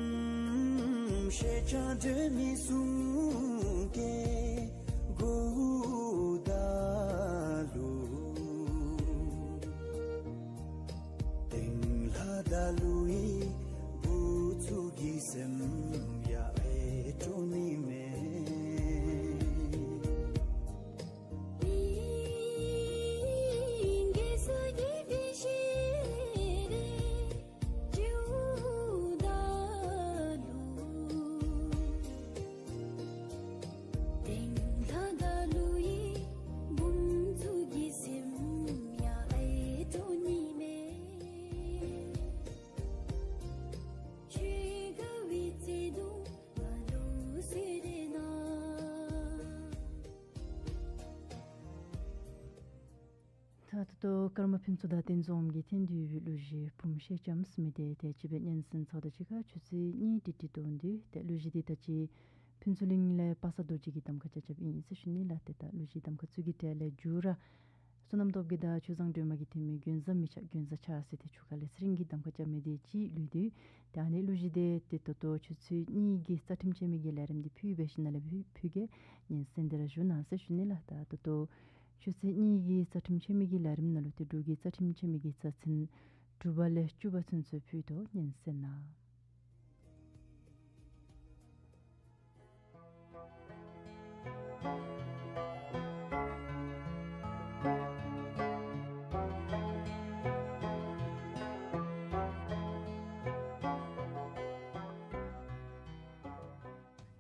བུམོ་ཤེས་བྱ་འདྲེས་མའི་གཟུངས་ཀྱི་མགུ་ཏོ་ལུ། དེང་ལྷ་དང་ཀླུའི་བུ་ཚུ་གི་སེམས་ཡང་ཨེ་སྤྲོ་ནི་མས། དེང་ལྷ་དང་ཀླུའི་བུམོ་ཚུ་གི་སེམས་ཡང་ཨེ་སྤྲོ་ནི་མས། ཀརྨ་ཕུན་ཚོགས་དང་རྟེན་འབྱུང་གི་ཐེན་དུས་ལུ་གཞི་བུམ་ཤེས་ལྕམ་མི་སྡེ་ཏེ་ཅི་སྦེ་སྙན་གསན་ཚརཝ་ད་གཅིག་ཁར་ཆུ་ཚོད་གཉིས་ཏིག་ཏིག་ཐོན་ཏེ་ཏེ་ལུ་གཞི་འདི་ད་ཅི་ཕུན་ཚོགས་གླིང་ལས་པ་སངས་རྡོ་རྗེ་གིས་གདམ་ཁ་རྐྱབ་རྐྱབ་ཨིན་ཟེར་ཞུ་ནི་ལགས། ཏེ་ད་ལུ་གཞི་གདམ་ཁ་ཚུ་གི་གྲས་ལས་མཇུག་ར་བསོད་ནམས་སྟོབས་རྒྱས་དང་ཆོས་བཟང་སྒྲོལ་མ་གིས་འཐེན་མི་མགོན་བཟའ་མི་ཆགས་མགོན་བཟའ་ཆགས་ཟེར་ཏེ་ཆུ་ཁ་ལས་ཚེ་རིང་གིས་གདམ་ཁ་རྐྱབ་མི་འདི་ཅིག་ལུས་ཏེ་ཏེ་ཨ་ནི་ལུ་གཞི་འདི་ཏེ་ད་ལྟོ་ཆུ་ཚོད་གཉིས་ཀྱི་རྩ་ཁྲིམས་འཆད་མི་གི་ལས་རིམ་འདི་ཕུལ་བའི་ཤུལ་ལས་ཕུལ་ཕུལ་གེ། སྙན་གསན་འདི་ར་ཞུ་གནང་ཟེར་ཞུ་ནི་ལགས། ད་ད་ལྟོ་ཆུ་ཚོད་གཉིས་ཀྱི་རྩ་ཁྲིམས་འཆད་མི་གི་ལས་རིམ་ནང་ལུ་ཏེ་འབྲུག་གི་རྩ་ཁྲིམས་འཆད་མི་གི་རྩ་ཚན་དྲུག་པ་ལས་བཅུ་པ་ཚུན་ཚོད་ཕུལ་དོ། སྙན་གསན་གནང་།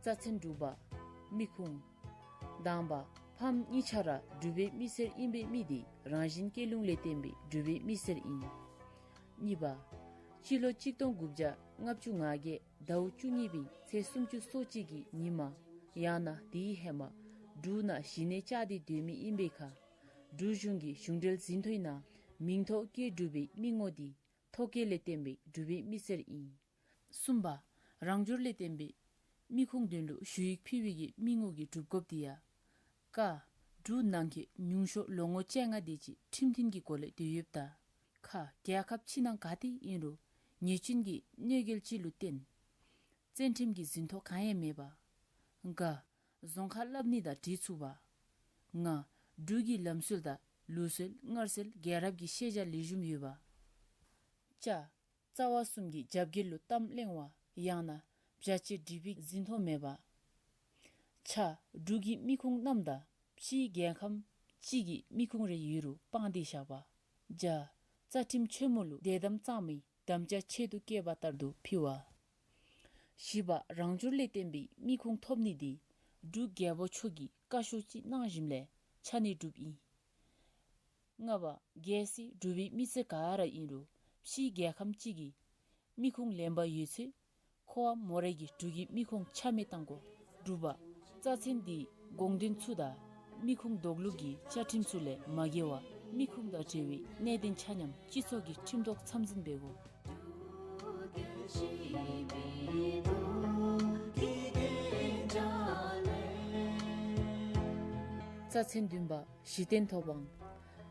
རྩ་ཚན་དྲུག་པ། མི་ཁུངས། དང་པ། ཕམ་གཉིས་ཆ་ར་འབྲུག་པའི་མི་སེར་ཨིན་པའི་མི་དེ་རང་བཞིན་སྐྱེ་ལུང་ལས་བརྟེན་པའི་འབྲུག་པའི་མི་སེར་ཨིན། གཉིས་པ། སྤྱི་ལོ་གཅིག་སྟོང་དགུ་བརྒྱ་ལྔ་བཅུ་ང་བརྒྱད་ཟླཝ་བཅུ་གཉིས་པའི་ཚེས་སུམ་ཅུ་སོ་གཅིག་གི་ཉིན་མ་ཡང་ན་དེའི་ཧེ་མ་འབྲུག་ནང་གཞི་གནས་བཅའ་སྟེ་སྡོད་མི་ཨིན་པའི་ཁར་འབྲུག་གཞུང་གི་གཞུང་འབྲེལ་ཟིན་ཐོའི་ནང་མིང་ཐོ་བཀོད་གྲུབ་པའི་མི་ངོ་དེ་ཐོ་བཀོད་ལས་བརྟེན་པའི་འབྲུག་པའི་མི་སེར་ཨིན། གསུམ་པ། རང་འབྱོར་ལས་བརྟེན་པའི་མི་ཁུངས་དོན་ལུ་ཞུ་ཡིག་ཕུལ་བའི་གི་མི་ངོ་གི་སྒྲུབ་དགོཔ་དེ་ཡང་། ཀ། འབྲུག་ནང་འཁོད་ཉུང་ཤོས་ལོ་ངོ་བཅོ་ལྔ་དེ་ཅིག་ཁྲིམས་མཐུན་གྱི་སྒོ་ལས་སྡོད་ཡོདཔ་དང་། ཁ། རྒྱལ་ཁབ་ཕྱི་ནང་ག་ཏེ་ཨིན་རུང་ཉེས་སྐྱོན་གྱི་གནོད་འགེལ་ཅིག་ལུ་བརྟེན་བཙན་ཁྲིམས་ཀྱི་ཟིན་ཐོ་གང་ཡང་མེད་པ། ག། རྫོང་ཁ་ལྷབ་ནི་དང་འདྲི་ཚུགས་པ། ང་། འབྲུག་གི་ལམ་སྲོལ་དང་ལུགས་སྲོལ་སྔར་སྲོལ་རྒྱལ་རབས་ཀྱི་ཤེས་བྱ་ལེགས་ཤོམ་ཡོད་པ། ཅ། རྩ་བ་གསུམ་གྱི་རྒྱབ་འགལ་ལུ་གཏམ་གླེང་བ་ཡང་ན་བྱ་བྱེད་སྒྲིག་པའི་ཟིན་ཐོ་མེད་པ། ཆ། འབྲུག་གི་མི་ཁུངས་རྣམས་དང་ཕྱིའི་རྒྱལ་ཁམས་ཅིག་གི་མི་ཁུངས་རེ་ཡོད་རུང་སྤང་སྟེ་བཞག་པ། ཇ། རྩ་ཁྲིམས་ཆེན་མོ་ལུ་དད་དམ་གཙང་མའི་དམ་བཅའ་ཆེད་དུ་བཀོད་པ་ལྟར་དུ་ཕུལ་བ། བཞི་པ། རང་འབྱོར་ལས་བརྟེན་པའི་མི་ཁུངས་ཐོབ་ནི་དེ་འབྲུག་རྒྱལ་པོ་མཆོག་གིས་བཀའ་ཤོག་ཅིག་གནང་ཞིནམ་ལས་ཆ་གནས་གྲུབ་ཨིན། ལྔ་པ། གལ་སྲིད་འབྲུག་པའི་མི་སེར་ག་ར་ཨིན་རུང་ཕྱིའི་རྒྱལ་ཁམས་ཅིག་གི་མི་ཁུངས་ལེན་པ་ཡོད་ཚེ་ཁོ་བ་མོ་ར་གིས་འབྲུག་གི་མི་ཁུངས་ཆ་མེད་བཏང་དགོ། དྲུག་པ། རྩ་ཚན་འདིའི་དགོངས་དོན་ཚུ་དང་མི་ཁུངས་འདོགས་ལུགས་ཀྱི་བཅའ་ཁྲིམས་ཚུ་ལས་མ་འགལ་བར་མི་ཁུངས་དང་འབྲེལ་བའི་གནད་དོན་ཆ་མཉམ་སྤྱི་ཚོགས་ཀྱི་ཁྲིམས་ཐོག་འཚམས་འཛིན་འབད་དགོ། རྩ་ཚན་བདུན་པ། གཞི་རྟེན་ཐོབ་དབང་།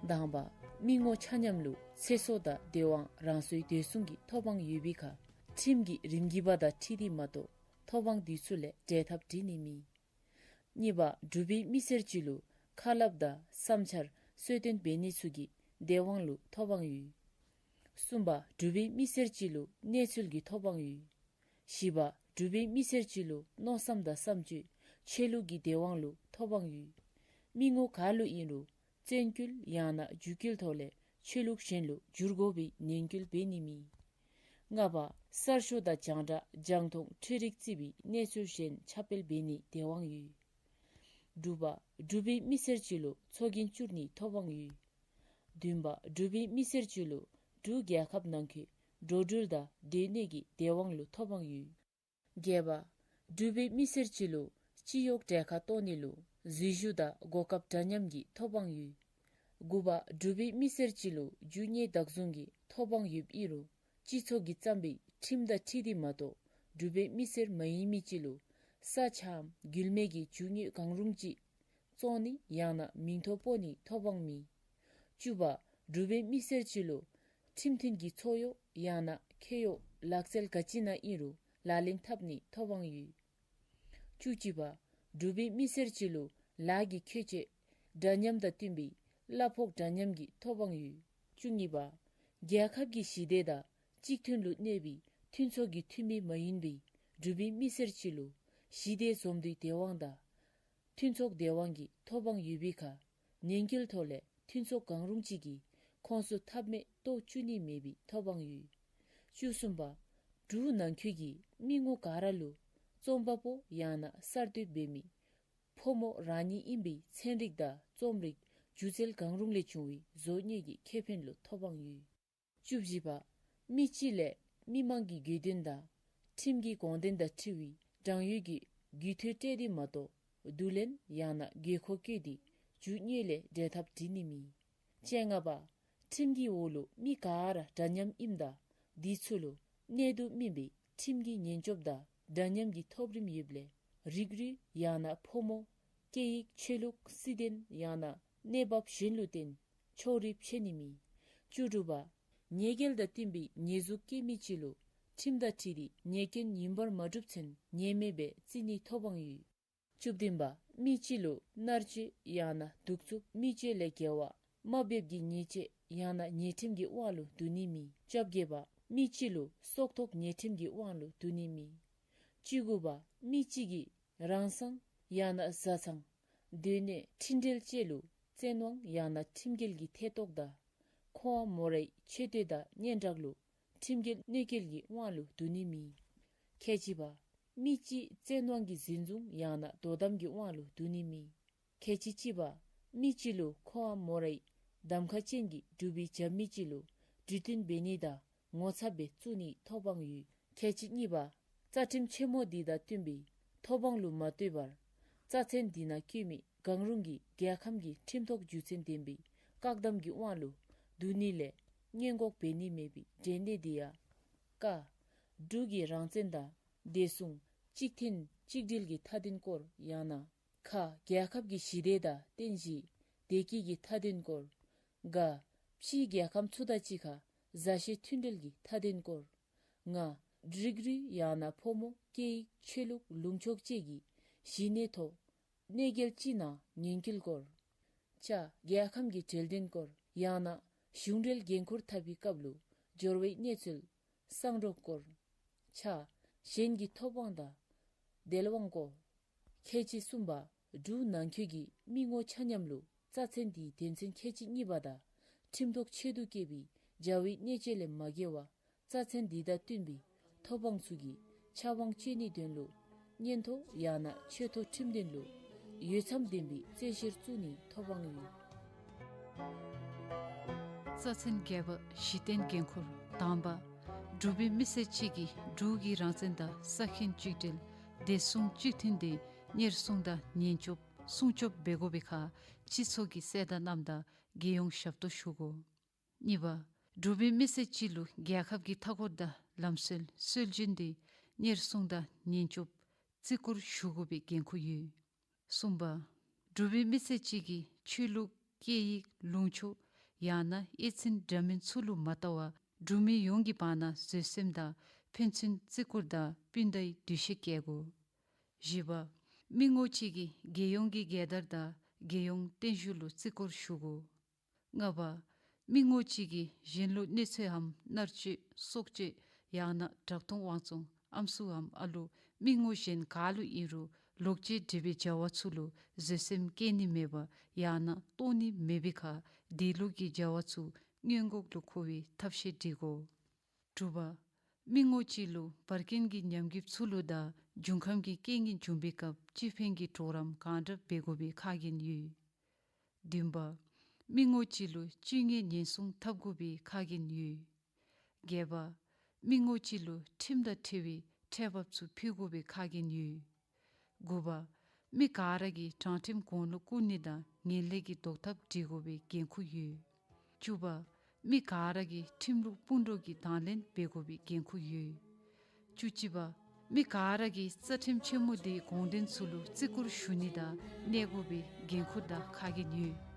དང་པ། མི་ངོ་ཆ་མཉམ་ལུ་ཚེ་སྲོག་དང་སྡོད་དབང་རང་སོའི་སྡོད་སྲུང་གི་ཐོབ་དབང་ཡོད་པའི་ཁར་ཁྲིམས་ཀྱི་རིམ་གྱིས་པ་དང་འཁྲིལ་ཏེ་མ་གཏོགས་ཐོབ་དབང་དེ་ཚུ་ལས་འབྲལ་ཐབས་བྲི་ནི་མེད། གཉིས་པ། འབྲུག་པའི་མི་སེར་ཅིག་ལུ་ཁ་སླབ་དང་བསམ་འཆར་གསོལ་སྟོན་འབད་ནི་ཚུ་གི་སྡོད་དབང་ལུ་ཐོབ་དབང་ཡོད། གསུམ་པ། འབྲུག་པའི་མི་སེར་ཅིག་ལུ་གནས་ཚུལ་གྱི་ཐོབ་དབང་ཡོད། བཞི་པ། འབྲུག་པའི་མི་སེར་ཅིག་ལུ་མནོ་བསམ་དང་བསམ་སྤྱོད་ཆོས་ལུགས་ཀྱི་སྡོད་དབང་ལུ་ཐོབ་དབང་ཡོད། མི་ངོ་ག་ལུ་ཨིན་རུང་བཙན་སྐུལ་ཡང་ན་རྒྱུད་སྐུལ་ཐོག་ལས་ཆོས་ལུགས་གཞན་ལུ་བསྒྱུར་དགོ་པའི་ནན་སྐུལ་འབད་ནི་མེད། ལྔ་པ། གསར་ཤོག་དང་རྒྱང་བསྒྲགས་རྒྱང་མཐོང་འཕྲུལ་རིག་བརྩིས་པའི་གནས་ཚུལ་གཞན་ཁྱབ་སྤེལ་འབད་ནིའི་སྡོད་དབང་ཡོད། དྲུག་པ། འབྲུག་པའི་མི་སེར་ཅིག་ལུ་ཚོགས་རྒྱན་བསྐྱུར་ནིའི་ཐོབ་དབང་ཡོད། བདུན་པ། འབྲུག་པའི་མི་སེར་ཅིག་ལུ་འབྲུག་རྒྱལ་ཁབ་ནང་འཁོད་འགྲོ་འགྲུལ་དང་སྡོད་གནས་ཀྱི་སྡོད་དབང་ལུ་ཐོབ་དབང་ཡོད། བརྒྱད་པ། འབྲུག་པའི་མི་སེར་ཅིག་ལུ་སྤྱི་གཡོག་གྲལ་ཁར་གཏོགས་ནི་ལུ་འཛུལ་ཞུགས་དང་གོ་སྐབས་འདྲ་མཉམ་གྱི་ཐོབ་དབང་ཡོད། དགུ་པ། འབྲུག་པའི་མི་སེར་ཅིག་ལུ་རྒྱུ་དངོས་བདག་བཟུང་གི་ཐོབ་དབང་ཡོདཔ་ཨིན་རུང་སྤྱི་ཚོགས་ཀྱིས་བརྩམས་པའི་ཁྲིམས་དང་འཁྲིལ་ཏེ་མ་གཏོགས་འབྲུག་པའི་མི་སེར་མ་ཡིན་མི་ཅིག་ལུ་ས་ཆའམ་རྒྱུད་སྨད་ཀྱི་རྒྱུ་དངོས་གང་རུང་ཅིག་བཙོང་ནི་ཡང་ན་མིང་ཐོ་སྤོ་ནིའི་ཐོབ་དབང་མེད། བཅུ་པ། འབྲུག་པའི་མི་སེར་ཅིག་ལུ་ཁྲིམས་མཐུན་གྱི་ཚོགས་གཡོག་ཡང་ན་ཁེ་གཡོག་ལག་རྩལ་ག་ཅི་ནང་ཨིན་རུང་ལག་ལེན་འཐབ་ནིའི་ཐོབ་དབང་ཡོད། བཅུ་གཅིག་པ། འབྲུག་པའི་མི་སེར་ཅིག་ལུ་ལཱ་གི་ཁྱད་ཆོས་འདྲ་མཉམ་དང་བསྟུན་པའི་གླ་ཕོགས་འདྲ་མཉམ་གྱི་ཐོབ་དབང་ཡོད། བཅུ་གཉིས་པ། རྒྱལ་ཁབ་ཀྱི་ཞི་བདེ་དང་གཅིག་མཐུན་ལུ་གནས་པའི་མཐུན་ཚོགས་ཀྱི་འཐུས་མི་མ་ཡིན་པའི་འབྲུག་པའི་མི་སེར་ཅིག་ལུ་ཞི་བདེ་འཛོམས་འདུའི་སྡོད་དབང་དང་མཐུན་ཚོགས་སྡོད་དབང་གི་ཐོབ་དབང་ཡོད་པའི་ཁར་ནན་སྐུལ་ཐོག་ལས་མཐུན་ཚོགས་གང་རུང་ཅིག་གིས་ཁོང་ཚུ་ཐབས་མེད་གཏོགས་བཅུག་ནི་མེད་པའི་ཐོབ་དབང་ཡོད། བཅུ་གསུམ་པ། འབྲུག་ནང་འཁོད་ཀྱི་མི་ངོ་ག་ར་ལུ་རྩོམ་པ་པོ་ཡང་ན་གསར་གཏོད་འབད་མི་ཕོ་མོ་རང་ཉིད་ཨིན་པའི་ཚན་རིག་དང་རྩོམ་རིག་སྒྱུ་རྩལ་གང་རུང་ལས་བྱུང་བའི་བཟོ་དངོས་ཀྱི་ཁེ་ཕན་ལུ་ཐོབ་དབང་ཡོད། བཅུ་བཞི་པ། མི་སྤྱི་ལས་མི་མང་གི་དགོས་དོན་དང་ཁྲིམས་ཀྱི་དགོངས་དོན་དང་འཁྲིལ་བའི་དྲང་ཡོད་ཀྱི་རྒུད་འཐུས་སྤྲོད་དེ་མ་གཏོགས་བསྡུ་ལེན་ཡང་ན་དགོས་མཁོ་བཀོད་དེ་རྒྱུ་དངོས་ལས་འབྲལ་ཐབས་བྲི་ནི་མེད། བཅོ་ལྔ་པ། ཁྲིམས་ཀྱི་འོག་ལུ་མི་ག་ར་འདྲ་མཉམ་ཨིནམ་ད་འདི་ཚུ་ལུ་གནད་དུ་སྨིན་པའི་ཁྲིམས་ཀྱི་ཉེན་སྐྱོབ་དང་འདྲ་མཉམ་གྱི་ཐོབ་རིམ་ཡོདཔ་ལས་རིགས་རུས་ཡང་ན་ཕོ་མོ་སྐད་ཡིག་ཆོས་ལུགས་སྲིད་དོན་ཡང་ན་གནས་བབ་གཞན་ལུ་བརྟེན་ཕྱོགས་རིས་ཕྱེ་ནི་མེད། བཅུ་དྲུག་པ། ཉེས་འགེལ་དང་བསྟུན་པའི་ཉེས་འཛུགས་བཀལ་མི་ཅིག་ལུ་ཁྲིམས་དང་འཁྲིལ་ཏེ་ཉེས་སྐྱོན་ངན་པར་མ་གྲུབ་ཚུན་ཉེས་མེད་སྦེ་བརྩི་ནིའི་ཐོབ་དབང་ཡོད། བཅུ་བདུན་པ། མི་གཅིག་ལུ་མནར་གཅོད་ཡང་ན་གདུག་རྩུབ་མི་སྤྱོད་ལས་འགལ་བ་དམའ་འབེབས་ཀྱི་ཉེས་སྤྱོད་ཡང་ན་ཉེས་ཁྲིམས་ཀྱི་དབང་ལུ་བསྡུ་ནི་མེད། བཅོ་བརྒྱད་པ། མི་གཅིག་ལུ་སྲོག་ཐོག་ཉེས་ཁྲིམས་ཀྱི་དབང་ལུ་བསྡུ་ནི་མེད། བཅུ་དགུ་པ། མི་གཅིག་གིས་རང་སང་ཡང་ན་བཟའ་ཚང་། སྡོད་གནས་འཕྲིན་འབྲེལ་བཅས་ལུ་བཙན་དབང་ཡང་ན་ཁྲིམས་འགལ་གྱི་ཐེ་གཏོགས་དང་། ཁོ་དང་མོ་རའི་ཆེ་བསྟོད་དང་སྙན་གྲགས་ལུ་ཁྲིམས་འགལ་གནོད་སྐྱེལ་གྱི་དབང་ལུ་བསྡུ་ནི་མེད། ཁལ་གཅིག་པ། མི་གཅིག་བཙན་དབང་གིས་འཛིན་བཟུང་ཡང་ན་དོ་དམ་གྱི་དབང་ལུ་བསྡུ་ནི་མེད། ཁལ་གཅིག་གཅིག་པ། མི་གཅིག་ལུ་ཁོ་དང་མོ་རའི་གདམ་ཁ་ཅན་གྱི་འབྲུག་པའི་རྒྱབ་མི་ཅིག་ལུ་འབྲུ་བཏོན་འབད་ནི་དང་ངོ་ཚབ་སྦེ་བཙུགས་ནིའི་ཐོབ་དབང་ཡོད། ཁལ་གཅིག་གཉིས་པ། རྩ་ཁྲིམས་ཆེན་མོ་འདི་དང་བསྟུན་པའི་ཐོབ་དབང་ལུ་མ་ལྟོས་པར་རྩ་ཚན་འདི་ནང་བཀོད་མི་གང་རུང་གིས་རྒྱལ་ཁམས་ཀྱི་ཁྲིམས་ཐོག་རྒྱུ་མཚན་ལྡན་པའི་བཀག་དམ་གྱི་དབང་ལུ་བསྡུ་ནི་ལས་སྔོན་འགོག་འབད་ནི་མེད་པའི་འབྲེལ་གནད་འདི་ཡང་། ཀ། འབྲུག་གི་རང་བཙན་དང་བདེ་སྲུང་གཅིག་མཐུན་གཅིག་སྒྲིལ་གྱི་མཐའ་དོན་སྐོར་ཡང་ན། ཁ། རྒྱལ་ཁབ་ཀྱི་ཞི་བདེ་དང་རྟེན་གཞི་བདེ་སྐྱིད་ཀྱི་མཐའ་དོན་སྐོར། ག། ཕྱིའི་རྒྱལ་ཁམས་ཚུ་དང་གཅིག་ཁར་མཛའ་བཤེས་མཐུན་འབྲེལ་གྱི་མཐའ་དོན་སྐོར། ང་། རིགས་རུས་ཡང་ན་ཕོ་མོ་སྐད་ཡིག་ཆོས་ལུགས་ལུང་ཕྱོགས་བཅས་ཀྱི་གཞི་གནས་ཐོག་གནོད་འགེལ་ཅིག་ནང་ངན་སྐུལ་སྐོར། ཅ། རྒྱལ་ཁམས་ཀྱི་འབྲེལ་དོན་སྐོར་ཡང་ན་གཞུང་འབྲེལ་འགན་འཁུར་འཐབ་པའི་སྐབས་ལུ་འབྱོར་བའི་གནས་ཚུལ་གསང་སྒྲོག་སྐོར། ཆ། གཞན་གྱི་ཐོབ་དབང་དང་དལ་དབང་སྐོར། ཁལ་གཅིག་གསུམ་པ། འབྲུག་ནང་འཁོད་ཀྱི་མི་ངོ་ཆ་མཉམ་ལུ་རྩ་ཚན་འདིའི་དོན་ཚན་ཁལ་གཅིག་གཉིས་པ་དང་ཁྲིམས་ཐོག་ཆེད་དུ་བཀོད་པའི་བྱ་བའི་གནོད་སྐྱེལ་ལས་མ་འགལ་བ་རྩ་ཚན་འདི་དང་བསྟུན་པའི་ཐོབ་དབང་ཚུ་གི་ཆབ་དབང་སྤྱོད་ནིའི་དོན་ལུ་མངོན་མཐོ་ཡང་ན་ཆེ་མཐོ་ཁྲིམས་དོན་ལུ་འོས་འཚམ་ལྡན་པའི་རྩོད་བཤེར་བཙུགས་ནིའི་ཐོབ་དབང་ཡོད། རྩ་ཚན་བརྒྱད་པ། གཞི་རྟེན་འགན་འཁུར། དང་པ། འབྲུག་པའི་མི་སེར་གཅིག་གིས་འབྲུག་གི་རང་བཙན་དང་ས་ཁྱོན་གཅིག་སྒྲིལ་བདེ་སྲུང་གཅིག་མཐུན་དེ་གཉེར་སྲུང་དང་ཉེན་སྐྱོབ་སྲུང་སྐྱོབ་འབད་དགོ་པའི་ཁར་སྤྱི་ཚོགས་ཀྱི་གསལ་བརྡ་བསྣམས་དང་རྒྱལ་ཡོངས་ཞབས་ཏོག་ཞུ་དགོ། གཉིས་པ། འབྲུག་པའི་མི་སེར་གཅིག་ལུ་རྒྱལ་ཁབ་ཀྱི་མཐའ་འཁོར་དང་ལམ་སྲོལ་སྲོལ་རྒྱུན་དེ་གཉེར་སྲུང་དང་ཉེན་སྐྱོབ་བརྩི་བཀུར་ཞུ་དགོ་པའི་འགན་ཁུར་ཡོད། གསུམ་པ། འབྲུག་པའི་མི་སེར་གཅིག་གིས་ཆོས་ལུགས་སྐད་ཡིག་ལུང་ཕྱོགས་ཡང་ན་ཨེ་ཚིག་འདྲ་མིན་ཚུ་ལུ་མ་ལྟ་བར་འབྲུག་མི་ཡོངས་ཀྱི་བར་ན་བཟོད་སེམས་དང་ཕན་ཚུན་བརྩི་བཀུར་དང་སྤུན་ཟླའི་འདུ་ཤེས་བསྐྱེད་དགོ། བཞི་པ། མི་ངོ་གཅིག་གིས་རྒྱལ་ཡོངས་ཀྱི་རྒྱལ་དར་དང་རྒྱལ་ཡོངས་བརྟན་བཞུགས་ལུ་བརྩི་བཀུར་ཞུ་དགོ། ལྔ་པ། མི་ངོ་གཅིག་གིས་གཞན་ལུ་གནོད་འཚེའམ་མནར་གཅོད་སྲོག་གཅོད་ཡང་ན་དྲག་རྡུང་དབང་བཙོང་ཨམ་སྲུའམ་ཨ་ལུ་མི་ངོ་གཞན་ག་ལུ་ཨིན་རུང་ལོག་སྤྱོད་འདྲེས་པའི་བྱ་བ་ཚུ་ལུ་བཟོད་སེམས་བསྐྱེད་ནི་མེད་པ་ཡང་ན་གཏོང་ནི་མེད་པའི་ཁར་དེ་ལུགས་ཀྱི་བྱ་བ་ཚུ་སྔོན་འགོག་ལུ་མཁོ་བའི་ཐབས་ཤེས་སྒྲིག་དགོ། དྲུག་པ། མི་ངོ་གཅིག་ལུ་བར་རྐྱེན་གྱི་ཉམས་རྒུདཔ་ཚུ་ལུ་དང་འབྱུང་ཁམས་ཀྱི་རྐྱེན་ངན་བྱུང་པའི་སྐབས་སྤྱི་ཕན་གྱི་གྲོགས་རམ་གང་དྲག་འབད་དགོ་པའི་ཁ་འགན་ཡོད། བདུན་པ། མི་ངོ་གཅིག་ལུ་སྤྱོད་ངན་ཉེན་སྲུང་འཐབ་དགོ་པའི་ཁ་འགན་ཡོད། བརྒྱད་པ། མི་ངོ་གཅིག་ལུ་ཁྲིམས་དང་འཁྲིལ་བའི་ཁྲལ་འབབ་ཚུ་ཕུལ་དགོ་པའི་ཁ་འགན་ཡོད། དགུ་པ། མི་ག་ར་གིས་དྲང་ཁྲིམས་གོང་ལུ་བཀུར་ནི་དང་ངན་ལྷད་ཀྱི་བཟློག་ཐབས་སྒྲིག་དགོ་པའི་འགན་ཁུར་ཡོད། བཅུ་པ། མི་ག་ར་གིས་ཁྲིམས་ལུགས་སྤུན་གྲོགས་ཀྱི་དང་ལེན་འབད་དགོ་པའི་འགན་ཁུར་ཡོད། བཅུ་གཅིག་པ། མི་ག་ར་གིས་རྩ་ཁྲིམས་ཆེན་མོ་འདིའི་དགོངས་དོན་ཚུ་ལུ་བརྩི་བཀུར་ཞུ་ནི་དང་གནས་དགོ་པའི་འགན་ཁུར་དང་ཁ་འགན་ཡོད།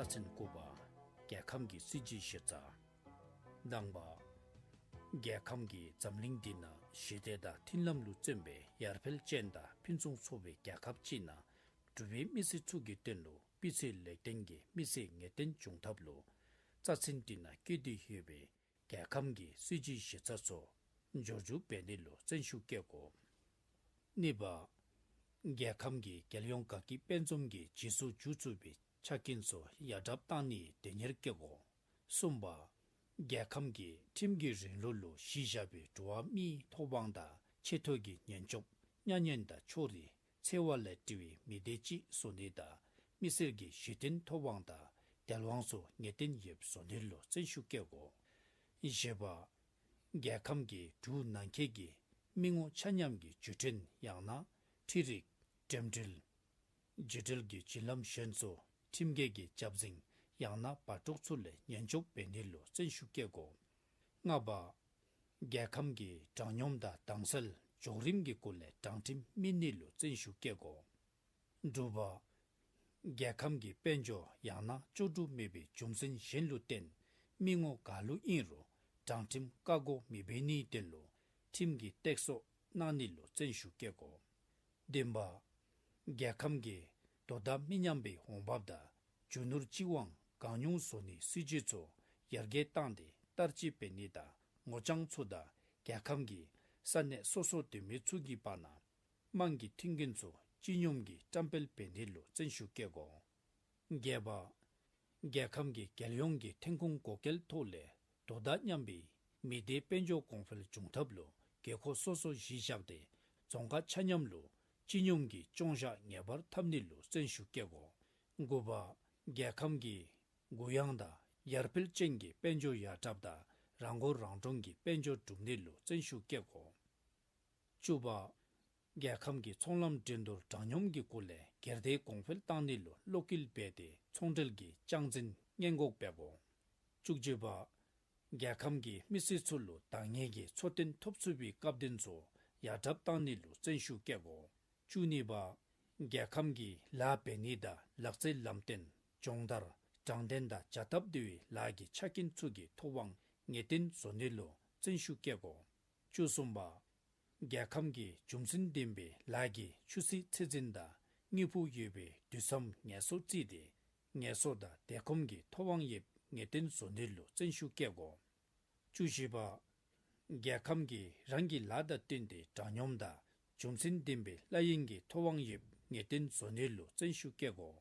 རྩ་ཚན་དགུ་པ། རྒྱལ་ཁམས་ཀྱི་སྲིད་བྱུས་གཞི་རྩ། དང་པ། རྒྱལ་ཁམས་ཀྱི་འཛམ་གླིང་འདི་ནང་ཞི་བདེ་དང་མཐུན་ལམ་ལུ་བརྩོན་པའི་ཡར་འཕེལ་ཅན་དང་ཕུན་སུམ་ཚོགས་པའི་རྒྱལ་ཁབ་ཅིག་ནང་འབྲུག་པའི་མི་སེར་ཚུ་གི་དོན་ལུ་སྤུས་ཚད་ལེགས་ལྡན་གྱི་མི་སེར་ངེས་གཏན་འབྱུང་ཐབས་ལུ་རྩ་ཚན་འདི་ནང་བཀོད་དེ་ཡོད་པའི་རྒྱལ་ཁམས་ཀྱི་སྲིད་བྱུས་གཞི་རྩ་ཚུ་འབྱོར་འཇུག་འབད་ནི་ལུ་བརྩོན་ཤུགས་བསྐྱེད་དགོ། གཉིས་པ། རྒྱལ་ཁམས་ཀྱི་རྒྱལ་ཡོངས་དགའ་སྐྱིད་དཔལ་འཛོམས་ཀྱི་རྗེས་སུ་འཇུག་ཚུགས་པའི་ཆ་རྐྱེན་ཚུ་ཡར་དྲག་གཏང་ནིའི་དོན་གཉེར་བསྐྱེད་དགོ། གསུམ་པ། རྒྱལ་ཁམས་ཀྱི་ཁྲིམས་ཀྱི་རིང་ལུགས་ལུ་གཞི་བཞག་པའི་འགྲོ་བ་མིའི་ཐོབ་དབང་དང་ཆེ་མཐོ་གི་ཉེན་སྐྱོབ་མྱ་ངན་དང་ཕྱོགས་རིས་འཚེ་བ་ལས་བྲལ་བའི་མི་སྡེ་ཅིག་བཟོ་ནི་དང་མི་སེར་གྱི་གཞི་རྟེན་ཐོབ་དབང་དང་དལ་དབང་ཚུ་ངེས་གཏན་ཡོདཔ་བཟོ་ནི་ལུ་བརྩོན་ཤུགས་བསྐྱེད་དགོ། བཞི་པ། རྒྱལ་ཁམས་ཀྱི་འབྲུག་ནང་འཁོད་ཀྱི་མི་ངོ་ཆ་མཉམ་གྱི་བརྒྱུད་འཕྲིན་ཡང་ན་ འཕྲུལ་རིག་འགྲེམས་འགྲུལ་འཇུ་འགྲུལ་གྱི་བརྒྱུད་ལམ་གཞན་ཚུ་ཁྲིམས་འགལ་གྱི་རྒྱབ་འཛིང་ཡང་ན་བར་དྲུག་ཚུ་ལས་ཉེན་སྐྱོབ་འབད་ནི་ལུ་བརྩོན་ཤུགས་བསྐྱེད་དགོ། ལྔ་པ། རྒྱལ་ཁམས་ཀྱི་དྲང་སྙོམས་དང་དྭངས་གསལ་འཇོག་རིམ་གྱི་སྐོར་ལས་དྲང་ཁྲིམས་སྨིན་ནི་ལུ་བརྩོན་ཤུགས་བསྐྱེད་དགོ། དྲུག་པ། རྒྱལ་ཁམས་ཀྱི་དཔལ་འབྱོར་ཡང་ན་བཅོས་སྒྲུབ་མེད་པའི་རྒྱུ་མཚན་གཞན་ལུ་བརྟེན་མི་ངོམ་ག་ལུ་ཨིན་རུང་དྲང་ཁྲིམས་བཀག་འགོག་མི་འབད་ནིའི་དོན་ལུ་ཁྲིམས་ཀྱི་སྟེགས་གསོ་གནང་ནི་ལུ་བརྩོན་ཤུགས་བསྐྱེད་དགོ། བདུན་པ། རྒྱལ་ཁམས་ཀྱི་དོ་བདག་མི་ཉམས་པའི་འོང་འབབ་དང་རྒྱུ་ནོར་གཅིག་དབང་གང་ཉུང་བཟོ་ནིའི་སྲིད་བྱུས་ཚུ་ཡར་རྒྱས་བཏང་སྟེ་བསྟར་སྤྱོད་འབད་ནི་དང་ངོ་རྐྱང་ཚུ་དང་རྒྱལ་ཁམས་ཀྱི་ས་གནས་སོ་སོ་འདོད་མི་ཚུ་གི་བར་ན་དམངས་ཀྱི་མཐུན་རྐྱེན་ཚུ་སྤྱི་སྙོམས་ཀྱིས་བཀྲམ་སྤེལ་འབད་ནི་ལུ་བརྩོན་ཤུགས་བསྐྱེད་དགོ། བརྒྱད་པ། རྒྱལ་ཁམས་ཀྱི་རྒྱལ་ཡོངས་ཀྱི་ཐོན་ཁུངས་བགོ་སྐལ་ཐོག་ལས་དོ་བདག་མཉམ་པའི་མི་སྡེའི་དཔལ་འབྱོར་གོང་འཕེལ་འབྱུང་ཐབས་ལུ་དགོས་མཁོ་སོ་སོ་གཞི་བཞག་སྟེ་རྫོང་ཁག་ཆ་མཉམ་ལུ་སྤྱི་སྙོམས་ཀྱིས་སྐྱོང་བཞག་ངེས་པར་འཐབ་ནི་ལུ་བརྩོན་ཤུགས་བསྐྱེད་དགོ། དགུ་པ། རྒྱལ་ཁམས་ཀྱི་གུ་ཡངས་དང་ཡར་འཕེལ་ཅན་གྱི་དཔལ་འབྱོར་ཡར་དྲགཔ་དང་རང་མགོ་རང་འདྲོངས་ཀྱི་དཔལ་འབྱོར་སྒྲུབ་ནི་ལུ་བརྩོན་ཤུགས་བསྐྱེད་དགོ། བཅུ་པ། རྒྱལ་ཁམས་ཀྱི་ཚོང་ལམ་འགྲན་བསྡུར་དྲང་སྙོམས་ཀྱི་སྒོ་ལས་སྒེར་སྡེ་གོང་འཕེལ་བཏང་ནི་ལུ་བློ་འགེལ་འབད་དེ་ཚོང་འབྲེལ་གྱི་རྒྱང་འཛིན་སྔོན་འགོག་འབད་དགོ། བཅུ་གཅིག་པ། རྒྱལ་ཁམས་ཀྱི་མི་སེར་ཚུ་ལུ་འདང་ངེས་ཀྱི་འཚོ་རྟེན་ཐོབ་ཚུགས་པའི་སྐབས་དོན་ཚུ་ཡར་དྲག་བཏང་ནི་ལུ་བརྩོན་ཤུགས་བསྐྱེད་དགོ། བཅུ་གཉིས་པ། རྒྱལ་ཁམས་ཀྱི་ལཱ་འབད་ནི་དང་ལག་རྩལ་ལམ་སྟོན་སྦྱོང་བརྡར་དྲང་བདེན་དང་བྱ་སྟབས་བདེ་བའི་ལཱ་གི་ཆ་རྐྱེན་ཚུ་གི་ཐོབ་དབང་ངེས་གཏན་བཟོ་ནི་ལུ་བརྩོན་ཤུགས་བསྐྱེད་དགོ། བཅུ་གསུམ་པ། རྒྱལ་ཁམས་ཀྱི་རྒྱུ་མཚན་ལྡན་པའི་ལཱ་གི་ཆུ་ཚད་ཚད་འཛིན་དང་དངོས་པོ་ཡོད་པའི་དུས་མཚམས་ངལ་གསོ་བརྩིས་ཏེ་ངལ་གསོ་དང་བདེ་ཁོམ་གྱི་ཐོབ་དབང་ཡོདཔ་ངེས་གཏན་བཟོ་ནི་ལུ་བརྩོན་ཤུགས་བསྐྱེད་དགོ། བཅུ་བཞི་པ། རྒྱལ་ཁམས་ཀྱིས་རང་གི་ལཱ་དང་བསྟུན་ཏེ་དྲང་སྙོམས་དང་རྒྱུ་མཚན་ལྡན་པའི་ལཱ་ཡིན་གྱི་ཐོབ་དབང་ཡོདཔ་ངེས་གཏན་བཟོ་ནི་ལུ་བརྩོན་ཤུགས་བསྐྱེད་དགོ།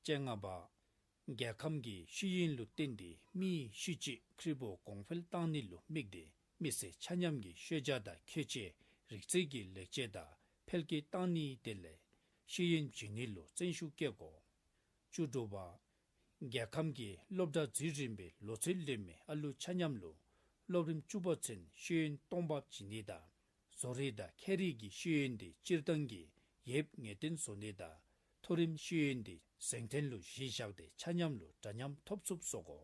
བཅོ་ལྔ་པ། རྒྱལ་ཁམས་ཀྱི་ཤེས་ཡོན་ལུ་བརྟེན་ཏེ་མིའི་ཤེས་བྱའི་ཁེ་དབང་གོང་འཕེལ་བཏང་ནི་ལུ་དམིགས་ཏེ་མི་སེར་ཆ་མཉམ་གྱི་ཤེས་བྱ་དང་ཁྱད་ཆོས་རིག་རྩལ་གྱི་ལེགས་བཅོས་དང་འཕེལ་རྒྱས་བཏང་ནིའི་དོན་ལས་ཤེས་ཡོན་སྦྱིན་ནི་ལུ་བརྩོན་ཤུགས་བསྐྱེད་དགོ། བཅུ་དྲུག་པ། རྒྱལ་ཁམས་ཀྱི་སློབ་གྲྭ་འཛུལ་རན་པའི་ལོ་ཚད་ལོན་མི་ཨ་ལུ་ཆ་མཉམ་ལུ་སློབ་རིམ་བཅུ་པ་ཚུན་ཤེས་ཡོན་སྟོང་པ་སྦྱིན་ནི་དང་བཟོ་རིག་དང་ཁྱད་རིག་གི་ཤེས་ཡོན་དེ་སྤྱིར་བཏང་གི་ཡོདཔ་ངེས་གཏན་བཟོ་ནི་དང་མཐོ་རིམ་ཤེས་ཡོན་དེ་གཟེངས་ཐོན་ལུ་གཞི་བཞག་སྟེ་ཆ་མཉམ་ལུ་འདྲ་མཉམ་ཐོབ་ཚུགསཔ་བཟོ་དགོ།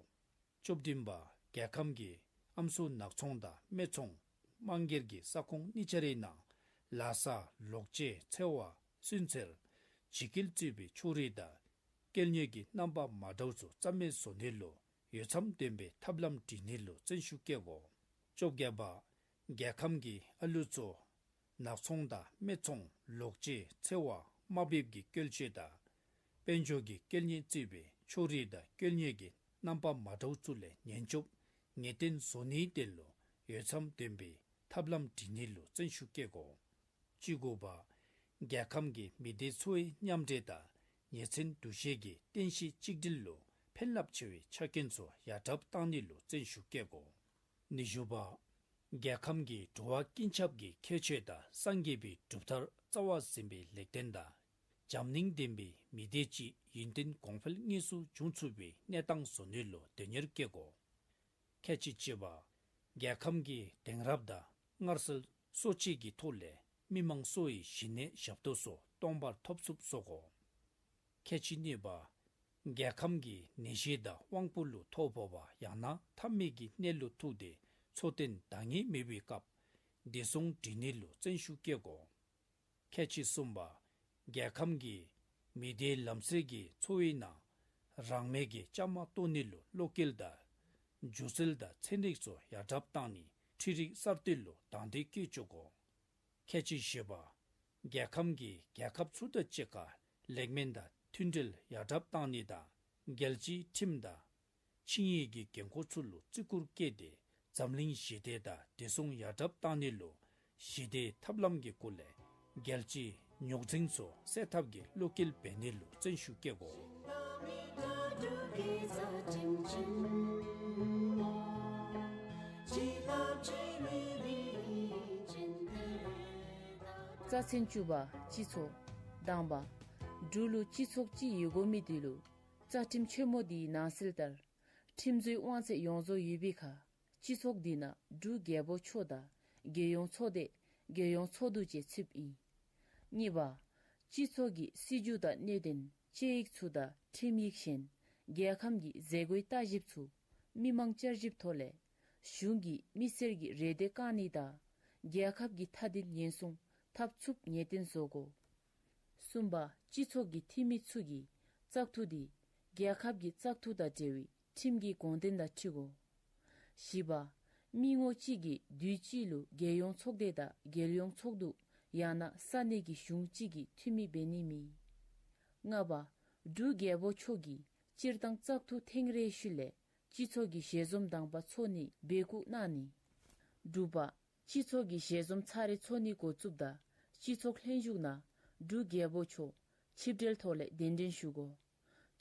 བཅུ་བདུན་པ། རྒྱལ་ཁམས་ཀྱི་ཨམ་སྲུ་ནག་ཚོང་དང་སྨད་ཚོང་དམངས་སྒེར་གྱི་ས་ཁོངས་གཉིས་ཆ་རའི་ནང་ལ་ས་ལོག་སྤྱོད་འཚོ་བ་སུན་གཙེར་བྱི་སྐྱིལ་བཙུགས་པའི་ཕྱོགས་རིས་དང་སྐྱེལ་ནི་གི་རྣམ་པ་མ་འདྲཝ་ཚུ་རྩ་མེད་བཟོ་ནི་ལུ་འོས་འཚམ་ལྡན་པའི་ཐབས་ལམ་སྒྲིག་ནི་ལུ་བརྩོན་ཤུགས་བསྐྱེད་དགོ། བཅོ་བརྒྱད་པ། རྒྱལ་ཁམས་ཀྱི་ཨ་ལུ་ཚུ་ནག་ཚོང་དང་སྨད་ཚོང་ལོག་སྤྱོད་འཚོ་བ་དམའ་འབེབས་ཀྱི་བཀོལ་སྤྱོད་དང་དཔལ་འབྱོར་གྱི་སྐྱེལ་ནི་བཙུགས་པའི་ཕྱོགས་རིས་དང་སྐྱེལ་ནི་གི་རྣམ་པ་མ་འདྲཝ་ཚུ་ལས་ཉེན་སྐྱོབ་ངེས་གཏན་བཟོ་ནིའི་དོན་ལུ་འོས་འཚམ་ལྡན་པའི་ཐབས་ལམ་སྒྲིག་ནི་ལུ་བརྩོན་ཤུགས་བསྐྱེད་དགོ། བཅུ་དགུ་པ། རྒྱལ་ཁམས་ཀྱི་མི་སྡེ་ཚུའི་མཉམ་འདྲེས་དང་ཉེ་ཚན་འདུ་ཤེས་ཀྱི་རྟེན་གཞི་གཅིག་སྒྲིལ་ལུ་ཕན་རླབས་ཆེ་བའི་ཆ་རྐྱེན་ཚུ་ཡར་དྲག་བཏང་ནི་ལུ་བརྩོན་ཤུགས་བསྐྱེད་དགོ། ཉི་ཤུ་པ། རྒྱལ་ཁམས་ཀྱི་འགྲོ་བ་ཀུན་ཁྱབ་ཀྱི་ཁྱད་ཆོས་དང་སངས་རྒྱས་པའི་གྲུབ་མཐར་རྩ་བ་ཟིན་པའི་ལེགས་ལྡན་དང་འཇམ་གླིང་ལྡན་པའི་མི་སྡེ་གཅིག་ཡུན་བརྟན་གོང་འཕེལ་དངོས་སུ་འབྱུང་ཚུགས་པའི་གནས་སྟངས་བཟོ་ནི་ལུ་དོན་གཉེར་བསྐྱེད་དགོ། ཁལ་གཅིག་གཅིག་པ། རྒྱལ་ཁམས་ཀྱི་དེང་རབས་དང་སྔར་སྲོལ་གསོ་བཅོས་ཀྱི་ཐོག་ལས་མི་དམངས་གསོ་བའི་གཞི་གནས་ཞབས་ཏོག་སོགས་སྟོང་པར་ཐོབ་ཚུགསཔ་བཟོ་དགོ། ཁལ་གཅིག་གཉིས་པ། རྒྱལ་ཁམས་ཀྱི་ནད་གཞི་དང་དབང་པོ་ལུ་ཐོ་ཕོག་པ་ཡང་ན་ཐབས་མེད་ཀྱི་གནས་ལུ་ཐུག་སྟེ་འཚོ་རྟེན་འདང་ངེས་མེད་པའི་སྐབས་བདེ་སྲུང་སྒྲིག་ནི་ལུ་བརྩོན་ཤུགས་བསྐྱེད་དགོ། ཁལ་གཅིག་གསུམ་པ། རྒྱལ་ཁམས་ཀྱི་མི་སྡེའི་ལམ་སེལ་གྱི་འཚོ་བའི་ནང་རང་མོས་ཀྱི་བཅའ་མར་གཏོགས་ནི་ལུ་བློ་འགེལ་དང་སྒྱུ་རྩལ་དང་ཚན་རིག་སོགས་ཡར་དྲག་བཏང་ནི་འཕྲུལ་རིག་གསར་གཏོད་ལུ་དང་འདོད་བསྐྱེད་བཅུག་དགོ། ཁལ་གཅིག་བཞི་པ། རྒྱལ་ཁམས་ཀྱི་རྒྱལ་ཁབ་ཚུ་དང་གཅིག་ཁར་ལེགས་སྨོན་དང་མཐུན་འབྲེལ་ཡར་དྲག་བཏང་ནི་དང་རྒྱལ་སྤྱིའི་ཁྲིམས་དང་ཆིངས་ཡིག་གི་འགན་ཁུར་ཚུ་ལུ་བརྩི་བཀུར་བསྐྱེད་དེ་འཛམ་གླིང་ཞི་བདེ་དང་བདེ་སྲུང་ཡར་དྲག་བཏང་ནི་ལུ་ཞི་བདེའི་ཐབས་ལམ་གྱི་སྐོར་ལས་རྒྱལ་སྤྱིའི་རྙོག་འཛིང་ཚུ་སེལ་ཐབས་ཀྱི་བློ་འགེལ་འབད་ནི་ལུ་བརྩོན་ཤུགས་བསྐྱེད་དགོ། རྩ་ཚན་བཅུ་པ། སྤྱི་ཚོགས། དང་པ། འབྲུག་ལུ་སྤྱི་ཚོགས་ཅིག་ཡོད་དགོ་མི་དེ་ལུ་རྩ་ཁྲིམས་ཆེན་མོ་དེའི་ནང་གསལ་ལྟར་ཁྲིམས་བཟོའི་དབང་ཚད་ཡོངས་རྫོགས་ཡོད་པའི་ཁར་སྤྱི་ཚོགས་འདི་ནང་འབྲུག་རྒྱལ་པོ་མཆོག་དང་རྒྱལ་ཡོངས་ཚོགས་སྡེ་རྒྱལ་ཡོངས་ཚོགས་འདུ་བཅས་ཚུདཔ་ཨིན། གཉིས་པ། སྤྱི་ཚོགས་ཀྱི་སྲིད་བྱུས་དང་གནད་དོན་དཔྱད་ཡིག་ཚུ་དང་ཁྲིམས་ཡིག་གཞན་རྒྱལ་ཁམས་ཀྱི་མཛད་སྒོའི་བརྟག་ཞིབ་ཚུ་མི་མང་བསྐྱར་ཞིབ་ཐོག་ལས་གཞུང་གི་མི་སེར་གྱི་རེ་འདོད་བསྐང་ནི་དང་རྒྱལ་ཁབ་ཀྱི་མཐའ་དོན་ཉེན་སྲུང་འཐབ་ཚུགསཔ་ངེས་གཏན་བཟོ་དགོ། གསུམ་པ། སྤྱི་ཚོགས་ཀྱི་འཐུས་མི་ཚུ་གིས་བཙག་འཐུ་དེ་རྒྱལ་ཁབ་ཀྱི་བཙག་འཐུ་དང་འབྲེལ་བའི་ཁྲིམས་ཀྱི་དགོངས་དོན་དང་འཁྲིལ་དགོ། བཞི་པ། མི་ངོ་གཅིག་གིས་དུས་གཅིག་ལུ་རྒྱལ་ཡོངས་ཚོགས་སྡེ་དང་རྒྱལ་ཡོངས་ཚོགས་འདུ་ཡང་ན་ས་གནས་ཀྱི་གཞུང་གཅིག་གི་འཐུས་མི་འབད་ནི་མེད། ལྔ་པ། འབྲུག་རྒྱལ་པོ་མཆོག་གིས་སྤྱིར་བཏང་བཙག་འཐུ་ཐེངས་རེའི་ཤུལ་ལས་སྤྱི་ཚོགས་ཀྱི་ཞལ་འཛོམས་དང་པ་ཚོགས་ནིའི་འབོད་སྐུལ་གནང་ནི། དྲུག་པ། སྤྱི་ཚོགས་ཀྱི་ཞལ་འཛོམས་ཚར་རེ་ཚོགས་ནི་འགོ་བཙུགསཔ་ད་སྤྱི་ཚོགས་ལྷན་བཞུགས་ནང་འབྲུག་རྒྱལ་པོ་མཆོག་ཆིབས་གྲལ་ཐོག་ལས་གདན་འདྲེན་ཞུ་དགོ།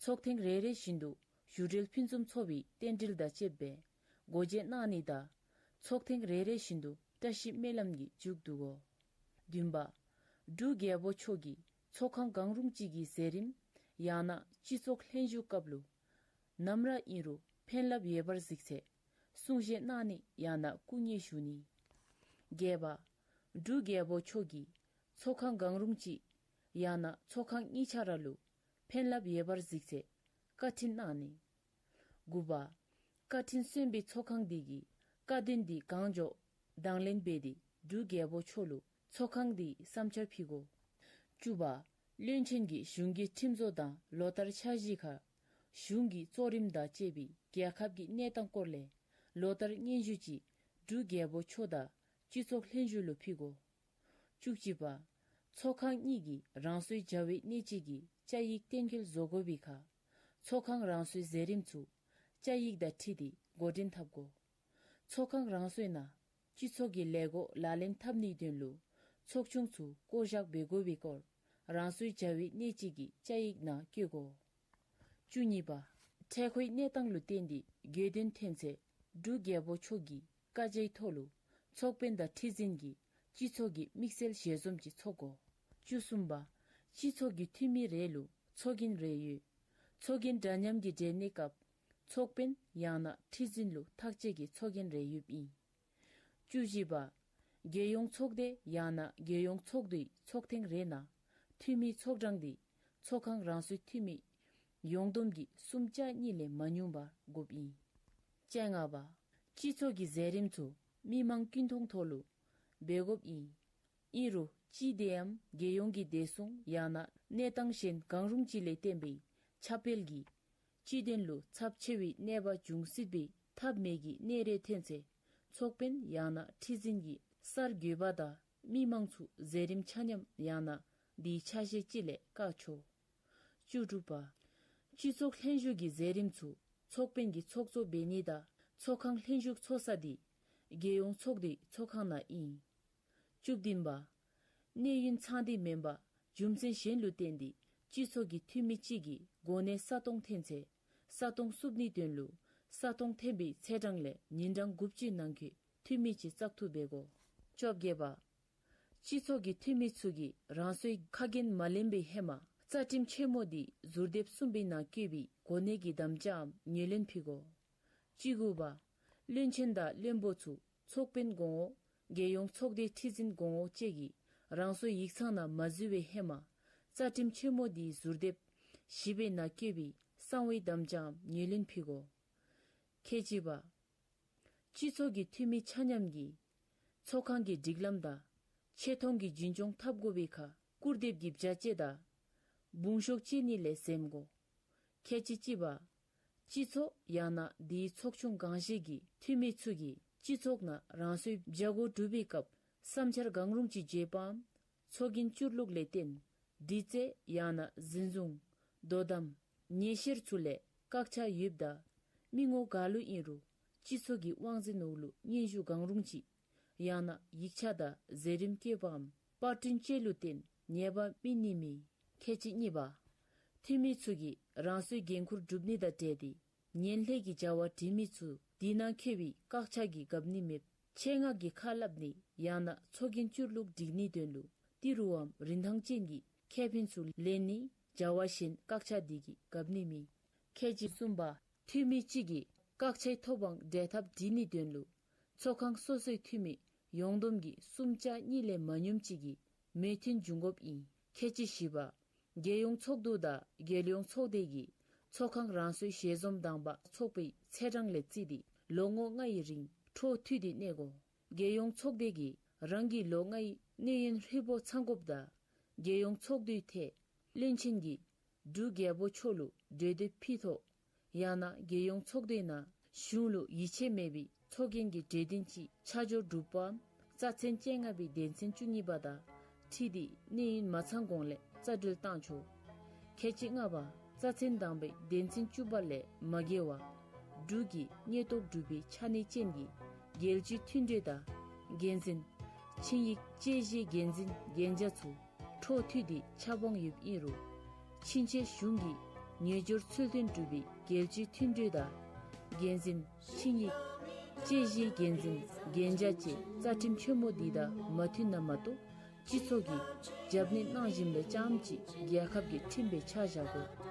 ཚོགས་ཐེངས་རེ་རེ་བཞིན་དུ་བཞུགས་གྲལ་ཕུན་སུམ་ཚོགས་པའི་རྟེན་འབྲེལ་དང་བཅསཔ་སྦེ་སྒོ་འབྱེད་གནང་ནི་དང་ཚོགས་ཐེངས་རེ་རེ་བཞིན་དུ་བཀྲ་ཤིས་སྨོན་ལམ་གྱི་མཇུག་བསྡུ་དགོ། བདུན་པ། འབྲུག་རྒྱལ་པོ་མཆོག་གིས་ཚོགས་ཁང་གང་རུང་གཅིག་གི་མཛད་རིམ་ཡང་ན་སྤྱི་ཚོགས་ལྷན་བཞུགས་སྐབས་ལུ་ནམ་ར་ཨིན་རུང་ཕན་རླབས་ཡོད་པར་གཟིགས་ཚེ་གསུང་བཤད་གནང་ནི་ཡང་ན་སྐུ་ངལ་ཞུ་ནི། བརྒྱད་པ། འབྲུག་རྒྱལ་པོ་མཆོག་གིས་ཚོགས་ཁང་གང་རུང་གཅིག་ཡང་ན་ཚོགས་ཁང་གཉིས་ཆ་ར་ལུ་ཕན་རླབས་ཡོད་པར་གཟིགས་ཚེ་བཀའ་འཕྲིན་གནང་ནི། དགུ་པ། བཀའ་འཕྲིན་སོན་པའི་ཚོགས་ཁང་དེ་གིས་བཀའ་དོན་དེ་གང་མགྱོགས་དང་ལེན་འབད་དེ་འབྲུག་རྒྱལ་པོ་མཆོག་ལུ་ཚོགས་ཁང་དེའི་བསམ་འཆར་ཕུལ་དགོ། བཅུ་པ། བློན་ཆེན་གྱིས་གཞུང་གི་ཁྲིམས་བཟོ་དང་ལོ་ལྟར་འཆར་གཞིའི་ཁར་གཞུང་གི་གཙོ་རིམ་དང་བཅས་པའི་རྒྱལ་ཁབ་ཀྱི་གནས་སྟངས་སྐོར་ལས་ལོ་ལྟར་སྙན་ཞུ་ཅིག་འབྲུག་རྒྱལ་པོ་མཆོག་དང་སྤྱི་ཚོགས་ལྷན་བཞུགས་ལུ་ཕུལ་དགོ། བཅུ་གཅིག་པ། ཚོགས་ཁང་གཉིས་ཀྱིས་རང་སོའི་བྱ་བའི་གནད་སྤྱོད་ཀྱི་བཅའ་ཡིག་གཏན་འཁེལ་བཟོ་དགོ་པའི་ཁར་ཚོགས་ཁང་རང་སོའི་མཛད་རིམ་ཚུ་བཅའ་ཡིག་དང་འཁྲིལ་ཏེ་འགོ་འདྲེན་འཐབ་དགོ། ཚོགས་ཁང་རང་སོའི་ནང་སྤྱི་ཚོགས་ཀྱི་ལས་སྒོ་ལག་ལེན་འཐབ་ནིའི་དོན་ལུ་ཚོགས་ཆུང་ཚུ་བསྐོ་བཞག་འབད་དགོ་པའི་སྐོར་རང་སོའི་བྱ་བའི་གནད་སྤྱོད་ཀྱི་བཅའ་ཡིག་ནང་བཀོད་དགོ། བཅུ་གཉིས་པ། འཕྲལ་མཁོའི་གནས་སྟངས་ལུ་བརྟེན་ཏེ་དགོས་དོན་ཐོན་ཚེ་འབྲུག་རྒྱལ་པོ་མཆོག་གིས་བཀའ་རྒྱའི་ཐོག་ལུ་ཚོགས་དཔོན་དང་ཁྲི་འཛིན་གྱིས་སྤྱི་ཚོགས་ཀྱི་དམིགས་བསལ་ཞལ་འཛོམས་ཅིག་ཚོགས་དགོ། བཅུ་གསུམ་པ། སྤྱི་ཚོགས་ཀྱི་འཐུས་མི་རེ་ལུ་ཚོགས་རྒྱན་རེ་ཡོད། ཚོགས་རྒྱན་འདྲ་མཉམ་གྱི་འབྲེལ་གནས་སྐབས་ཚོགས་དཔོན་ཡང་ན་ཁྲི་འཛིན་ལུ་ཐག་བཅད་ཀྱི་ཚོགས་རྒྱན་རེ་ཡོདཔ་ཨིན། བཅུ་བཞི་པ། རྒྱལ་ཡོངས་ཚོགས་སྡེ་ཡང་ན་རྒྱལ་ཡོངས་ཚོགས་འདུའི་ཚོགས་ཐེངས་རེ་ནང་འཐུས་མིའི་ཚོགས་གྲངས་དེ་ཚོགས་ཁང་རང་སོའི་འཐུས་མི་ཡོངས་བསྡོམས་ཀྱི་གསུམ་ཆ་གཉིས་ལས་མ་ཉུང་བ་དགོཔ་ཨིན། བཅོ་ལྔ་པ། སྤྱི་ཚོགས་ཀྱི་མཛད་རིམ་ཚུ་མི་མང་ཀུན་མཐོང་ཐོག་ལུ་འབད་དགོཔ་ཨིན། ཨིན་རུང་སྤྱི་བདེ་འམ་རྒྱལ་ཡོངས་ཀྱི་བདེ་སྲུང་ཡང་ན་གནས་སྟངས་གཞན་གང་རུང་ཅིག་ལས་བརྟེན་པའི་ཁྱབ་སྤེལ་གྱིས་སྤྱི་དོན་ལུ་ཚབས་ཆེ་བའི་གནོད་པ་འབྱུང་སྲིད་པའི་ཐབས་མེད་ཀྱི་གནས་རེ་ཐོན་ཚེ་ཚོགས་དཔོན་ཡང་ན་ཁྲི་འཛིན་གྱིས་གསར་འགོད་པ་དང་མི་མང་ཚུ་མཛད་རིམ་ཆ་མཉམ་ཡང་ན་དེའི་ཆ་ཤས་ཅིག་ལས་བཀག་ཆོག། བཅུ་དྲུག་པ། སྤྱི་ཚོགས་ལྷན་བཞུགས་ཀྱི་མཛད་རིམ་ཚུ་ཚོགས་དཔོན་གྱིས་ཚོགས་གཙོ་འབད་ནི་དང་ཚོགས་ཁང་ལྷན་བཞུགས་ཚོགས་ས་དེ་རྒྱལ་ཡོངས་ཚོགས་སྡེའི་ཚོགས་ཁང་ནང་ཨིན། བཅུ་བདུན་པ། གནས་ཡུན་ཚང་སྟེ་མེན་པར་རྒྱུ་མཚན་གཞན་ལུ་བརྟེན་ཏེ་སྤྱི་ཚོགས་ཀྱི་འཐུས་མི་གཅིག་གིས་གོ་གནས་གསལ་སྟོང་ཐོན་ཚེ་གསལ་སྟོང་བསུབ་ནིའི་དོན་ལུ་གསལ་སྟོང་ཐོན་པའི་ཚེས་གྲངས་ལས་ཉིན་གྲངས་དགུ་བཅུའི་ནང་འཁོད་འཐུས་མི་གཅིག་བཙག་འཐུ་འབད་དགོ། བཅོ་བརྒྱད་པ། སྤྱི་ཚོགས་ཀྱི་འཐུས་མི་ཚུ་གིས་རང་སོའི་ཁ་རྒྱུན་མ་ལེན་པའི་ཧེ་མ་རྩ་ཁྲིམས་ཆེན་མོ་དེའི་ཟུར་དེབ་གསུམ་པའི་ནང་བཀོད་པའི་གོ་གནས་ཀྱི་དམ་བཅའམ་ངོས་ལེན་ཕུལ་དགོ། བཅུ་དགུ་པ། བློན་ཆེན་དང་བློན་པོ་ཚུ་ཚོགས་དཔོན་གོང་འོག་རྒྱལ་ཡོངས་ཚོགས་སྡེའི་ཁྲི་འཛིན་གོང་འོག་བཅས་ཀྱིས་རང་སོའི་ཡིག་ཚང་ནང་མ་འཛུལ་བའི་ཧེ་མ་རྩ་ཁྲིམས་ཆེན་མོ་དེའི་ཟུར་དེབ་བཞི་པའི་ནང་བཀོད་པའི་གསང་བའི་དམ་བཅའམ་ངོས་ལེན་ཕུལ་དགོ། ཁལ་གཅིག་པ། སྤྱི་ཚོགས་ཀྱི་འཐུས་མི་ཆ་མཉམ་གྱིས་ཚོགས་ཁང་གི་སྒྲིག་ལམ་དང་ཆེ་མཐོང་གི་རྒྱུན་སྐྱོང་འཐབ་དགོ་པའི་ཁར་སྐུར་འདེབས་ཀྱི་བྱ་སྤྱོད་དང་དཔུང་ཤོག་བཅད་ནི་ལས་འཛེམ་དགོ། ཁལ་གཅིག་གཅིག་པ། སྤྱི་ཚོགས་ཡང་ན་དེའི་ཚོགས་ཆུང་གང་ཞིག་གི་འཐུས་མི་ཚུ་གིས་སྤྱི་ཚོགས་ནང་རང་སོའི་བྱ་སྒོ་སྒྲུབ་པའི་སྐབས་བསམ་འཆར་གང་རུང་ཅིག་བརྗོད་པའམ་ཚོགས་རྒྱན་བསྐྱུར་ལུགས་ལས་བརྟེན་འདྲི་རྩད་ཡང་ན་འཛིན་བཟུང་དོ་དམ་ཉེས་བཤེར་ཚུ་ལས་བཀག་ཆ་ཡོདཔ་ད་མི་ངོ་ག་ལུ་ཨིན་རུང་སྤྱི་ཚོགས་ཀྱི་དབང་འཛིན་འོག་ལུ་སྙན་ཞུ་གང་རུང་ཅིག་ཡང་ན་ཡིག་ཆ་དང་མཛད་རིམ་བཀོད་པའམ་པར་སྐྲུན་བཅས་ལུ་བརྟེན་ཉེས་པ་སྨིན་ནི་མེད། ཁལ་གཅིག་གཉིས་པ། འཐུས་མི་ཚུ་གིས་རང་སོའི་འགན་ཁུར་སྒྲུབ་ནི་དང་འབྲེལ་ཏེ་ངན་ལྷད་ཀྱི་བྱ་བ་འབྲི་མི་ཚུ་དེ་ནང་འཁོད་པའི་བཀག་ཆ་གིས་འགབ་ནི་མེད། ཆེད་མངགས་ཀྱིས་ཁ་སླབ་ནི་ཡང་ན་ཚོགས་རྒྱན་བསྐྱུར་ལུགས་སྒྲིག་ནིའི་དོན་ལུ་ཏི་རུའམ་རིན་ཐང་ཅན་གྱི་ཁེ་ཕན་ཚུ་ལེན་ནི་བྱ་བ་གཞན་བཀག་ཆ་དེ་གིས་འགབ་ནི་མེད། ཁལ་གཅིག་གསུམ་པ། འཐུས་མི་གཅིག་གིས་བཀག་ཆའི་ཐོབ་དབང་འབྲལ་ཐབས་སྒྲིག་ནིའི་དོན་ལུ་ཚོགས་ཁང་སོ་སོའི་འཐུས་མི་ཡོངས་བསྡོམས་ཀྱི་གསུམ་ཆ་གཉིས་ལས་མ་ཉུངམ་ཅིག་གིས་ མོས་མཐུན་འབྱུང་དགོཔ་ཨིན། ཁལ་གཅིག་བཞི་པ། རྒྱལ་ཡོངས་ཚོགས་འདུ་དང་རྒྱལ་ཡོངས་ཚོགས་སྡེ་གིས་ཚོགས་ཁང་རང་སོའི་ཞལ་འཛོམས་དང་པ་ཚོགས་པའི་ཚེས་གྲངས་ལས་བརྩིས་ཏེ་ལོ་ངོ་ལྔའི་རིང་འཕྲོ་མཐུད་དེ་གནས་དགོ། རྒྱལ་ཡོངས་ཚོགས་སྡེ་གིས་རང་གི་ལོ་ལྔའི་གནས་ཡུན་ཧྲིལ་པོ་ཚང་དགོཔ་དང་རྒྱལ་ཡོངས་ཚོགས་འདུའི་ཐད་བློན་ཆེན་གྱིས་འབྲུག་རྒྱལ་པོ་མཆོག་ལུ་གྲོས་འདེབས་ཕུལ་ཐོག་ཡང་ན་རྒྱལ་ཡོངས་ཚོགས་སྡེའི་ནང་གཞུང་ལུ་ཡིད་ཆེས་མེད་པའི་ཚོགས་རྒྱན་གྱི་གྲོས་དོན་ཅིག་ཆ་འཇོག་གྲུབ་པའམ་རྩ་ཚན་བཅོ་ལྔ་པའི་དོན་ཚན་བཅུ་གཉིས་པ་དང་འཁྲིལ་ཏེ་གནས་ཡུན་མ་ཚང་གོང་ལས་རྩ་འགྲུལ་བཏང་ཆོག། ཁལ་གཅིག་ལྔ་པ། རྩ་ཚན་དང་པའི་དོན་ཚན་བཅུ་པ་ལས་མ་འགལ་བར་འབྲུག་གི་ཉེན་རྟོག་སྒྲུབ་པའི་ཆ་གནས་ཅན་གྱི་རྒྱལ་སྤྱིའི་མཐུན་གྲོས་དང་འགན་འཛིན་ཆིངས་ཡིག་དཔྱད་གཞིའི་འགན་འཛིན་གན་རྒྱ་ཚུ་འཕྲོ་མཐུད་དེ་ཆ་སྤང་ཡོདཔ་ཨིན་རུང་ཕྱིན་ཆད་གཞུང་གི་ཉེས་སྦྱོར་ཚུལ་མཐུན་སྒྲུབ་པའི་རྒྱལ་སྤྱིའི་མཐུན་གྲོས་དང་འགན་འཛིན་ཆིངས་ཡིག་དཔྱད་གཞིའི་འགན་འཛིན་གན་རྒྱ་བཅས་རྩ་ཁྲིམས་ཆེན་མོ་འདི་དང་མ་མཐུན་ན་མ་གཏོགས་སྤྱི་ཚོགས་ཀྱི་རྒྱབ་གནོན་གནང་བཞིནམ་ལས་རྐྱངམ་གཅིག་རྒྱལ་ཁབ་ཀྱི་ཁྲིམས་སྦེ་ཆ་བཞག་དགོ།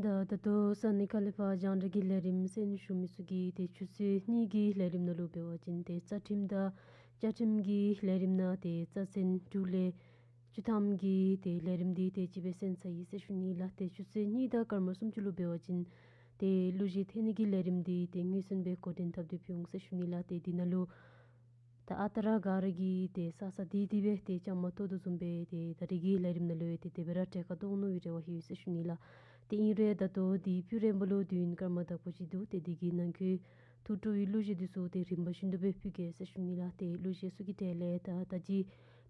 ད་ད་ལྟོ་ས་གནས་ཁ་ལས་ཕར་རྒྱང་བསྒྲགས་ཀྱི་ལས་རིམ་གསན་ཞུ་མི་ཚུ་གིས་ཏེ་ཆུ་ཚོད་གཉིས་ཀྱི་ལས་རིམ་ནང་ལུ་འབད་བ་ཅིན་ཏེ་རྩ་ཁྲིམས་དང་བཅའ་ཁྲིམས་ཀྱི་ལས་རིམ་ནང་ཏེ་རྩ་ཚན་དྲུག་ལས་བཅུ་ཐམ་གྱི་ཏེ་ལས་རིམ་འདི་ཏེ་ཅིག་སྦེ་གསན་ཚར་ཡི་ཟེར་ཞུ་ནི་ལགས། ཏེ་ཆུ་ཚོད་གཉིས་དང་སྐར་མ་སུམ་ཅུ་ལུ་འབད་བ་ཅིན་ཏེ་གླུ་གཞས་འཐེན་ནི་གི་ལས་རིམ་འདི་ཏེ་ངོས་བཟུང་སྦེ་འགོ་འདྲེན་འཐབ་སྟེ་ཕུལ་འོང་ཟེར་ཞུ་ནི་ལགས། ཏེ་འདི་ནང་ལུ་ད་ཨ་རྟག་ར་ག་ར་གིས་ཏེ་ས་ས་དེ་དེ་སྦེ་ཏེ་བཅའ་མར་གཏོགས་དོ་བཟུམ་སྦེ་ཏེ་ད་རེས་ཀྱི་ལས་རིམ་ནང་ལུ་ཡང་ཏེ་དེ་སྦེ་ར་གྲལ་ཁར་གཏོགས་འོང་མནོ་བའི་རེ་བ་ཡོད་ཟེར་ཞུ་ནི་ལགས། ཏེ་ཨིན་རུང་ད་ལྟོ་དེ་ཕུལ་རན་པ་ལུ་དུས་ཡུན་སྐར་མ་དག་པ་ཅིག་འདུག། ཏེ་དེ་གི་ནང་འཁོད་ཐུགས་སྤྲོ་བའི་གླུ་གཞས་འདི་ཚུ་ཏེ་རིམ་པ་བཞིན་དུ་སྦེ་ཕུལ་གེ་ཟེར་ཞུ་ནི་ལགས། ཏེ་གླུ་གཞས་ཚུ་གི་གྲས་ལས་ད་ད་ཅི་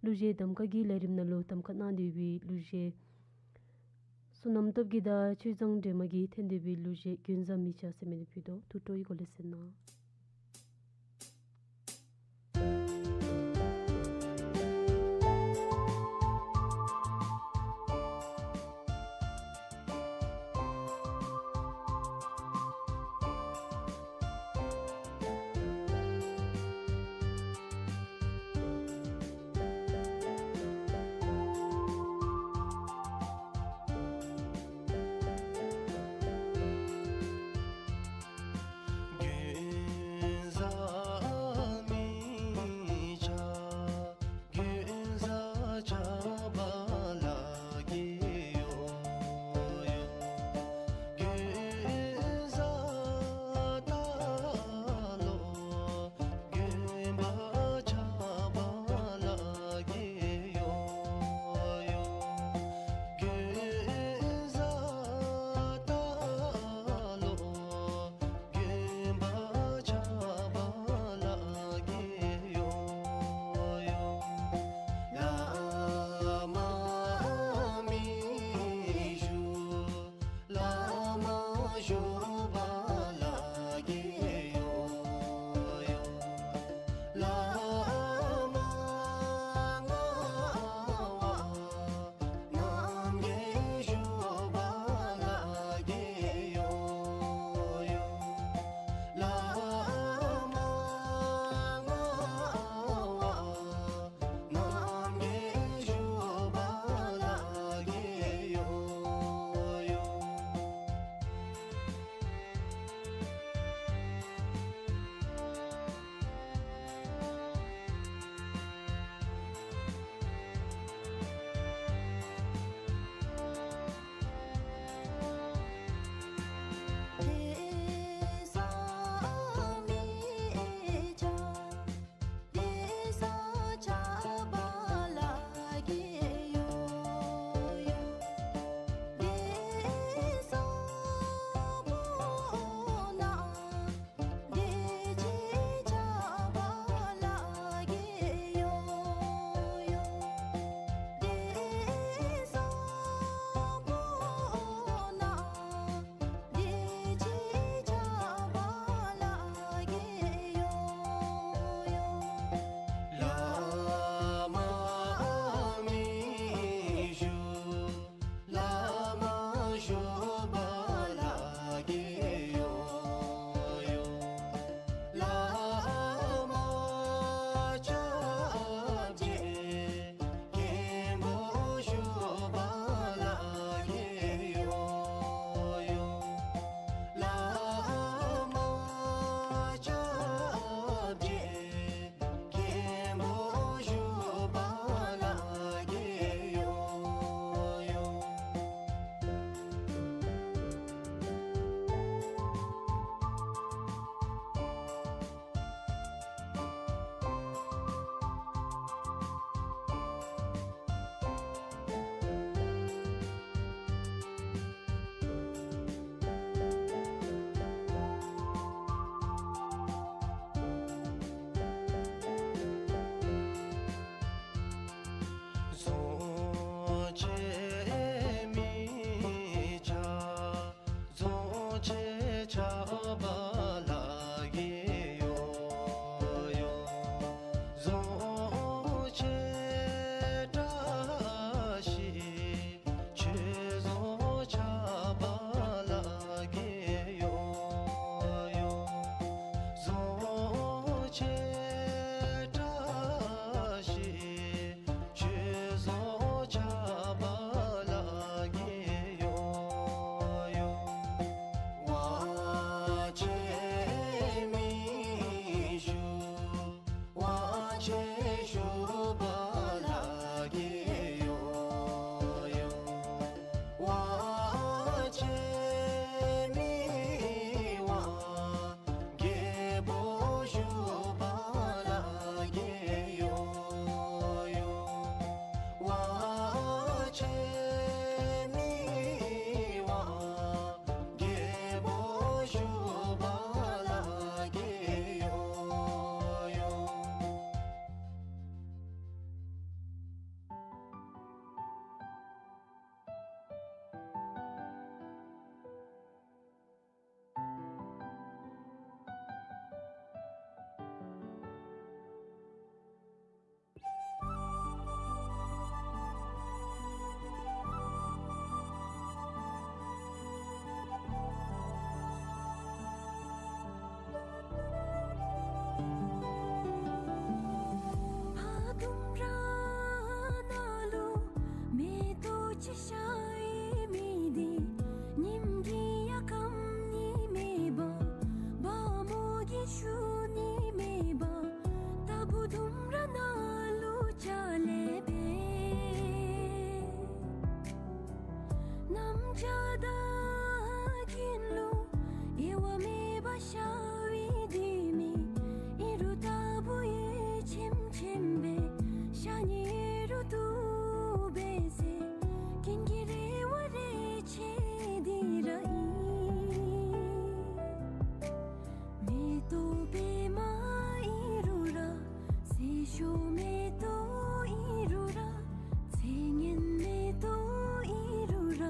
གླུ་གཞས་གདམ་ཁ་གི་ལས་རིམ་ནང་ལུ་གདམ་ཁ་གནང་སྡོད་པའི་གླུ་གཞས་བསོད་ནམས་སྟོབས་རྒྱས་དང་ཆོས་བཟང་སྒྲོལ་མ་གིས་འཐེན་སྡོད་པའི་གླུ་གཞས་རྒྱུན་བཟང་མི་བྱ་ཟེར་མི་འདི་ཕུལ་དོ། ཐུགས་སྤྲོ་བའི་སྒོ་ལས་གསན་གནང་། ཤ་བའི་དེ་མི་ཨི་རུ་ལྟ་བུ་ཡི་ཆེམ་ཆེམ་སྦེ་ཤ་ཉེ་རུ་ཏུ་སྦེ་ཟེ་ཀིན་གྱི་རེ་བ་རེ་ཆེ་དི་ར་ཨིན། མེ་ཏོག་པདྨ་ཨི་རུ་ར་ཟེ་ཤོ་མེ་ཏོག་ཨི་རུ་ར་ཚེ་སྔོན་མེ་ཏོག་ཨི་རུ་ར་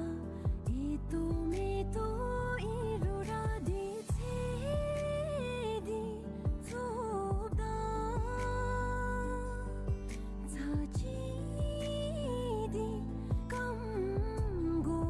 ཨི་ཏོ་མེ་ཏོག་ཨི་རུ་ར་དི་ཚེ་དི་ཚུབ་ད་ཚ་ཅི་དི་ཀམ་གོ།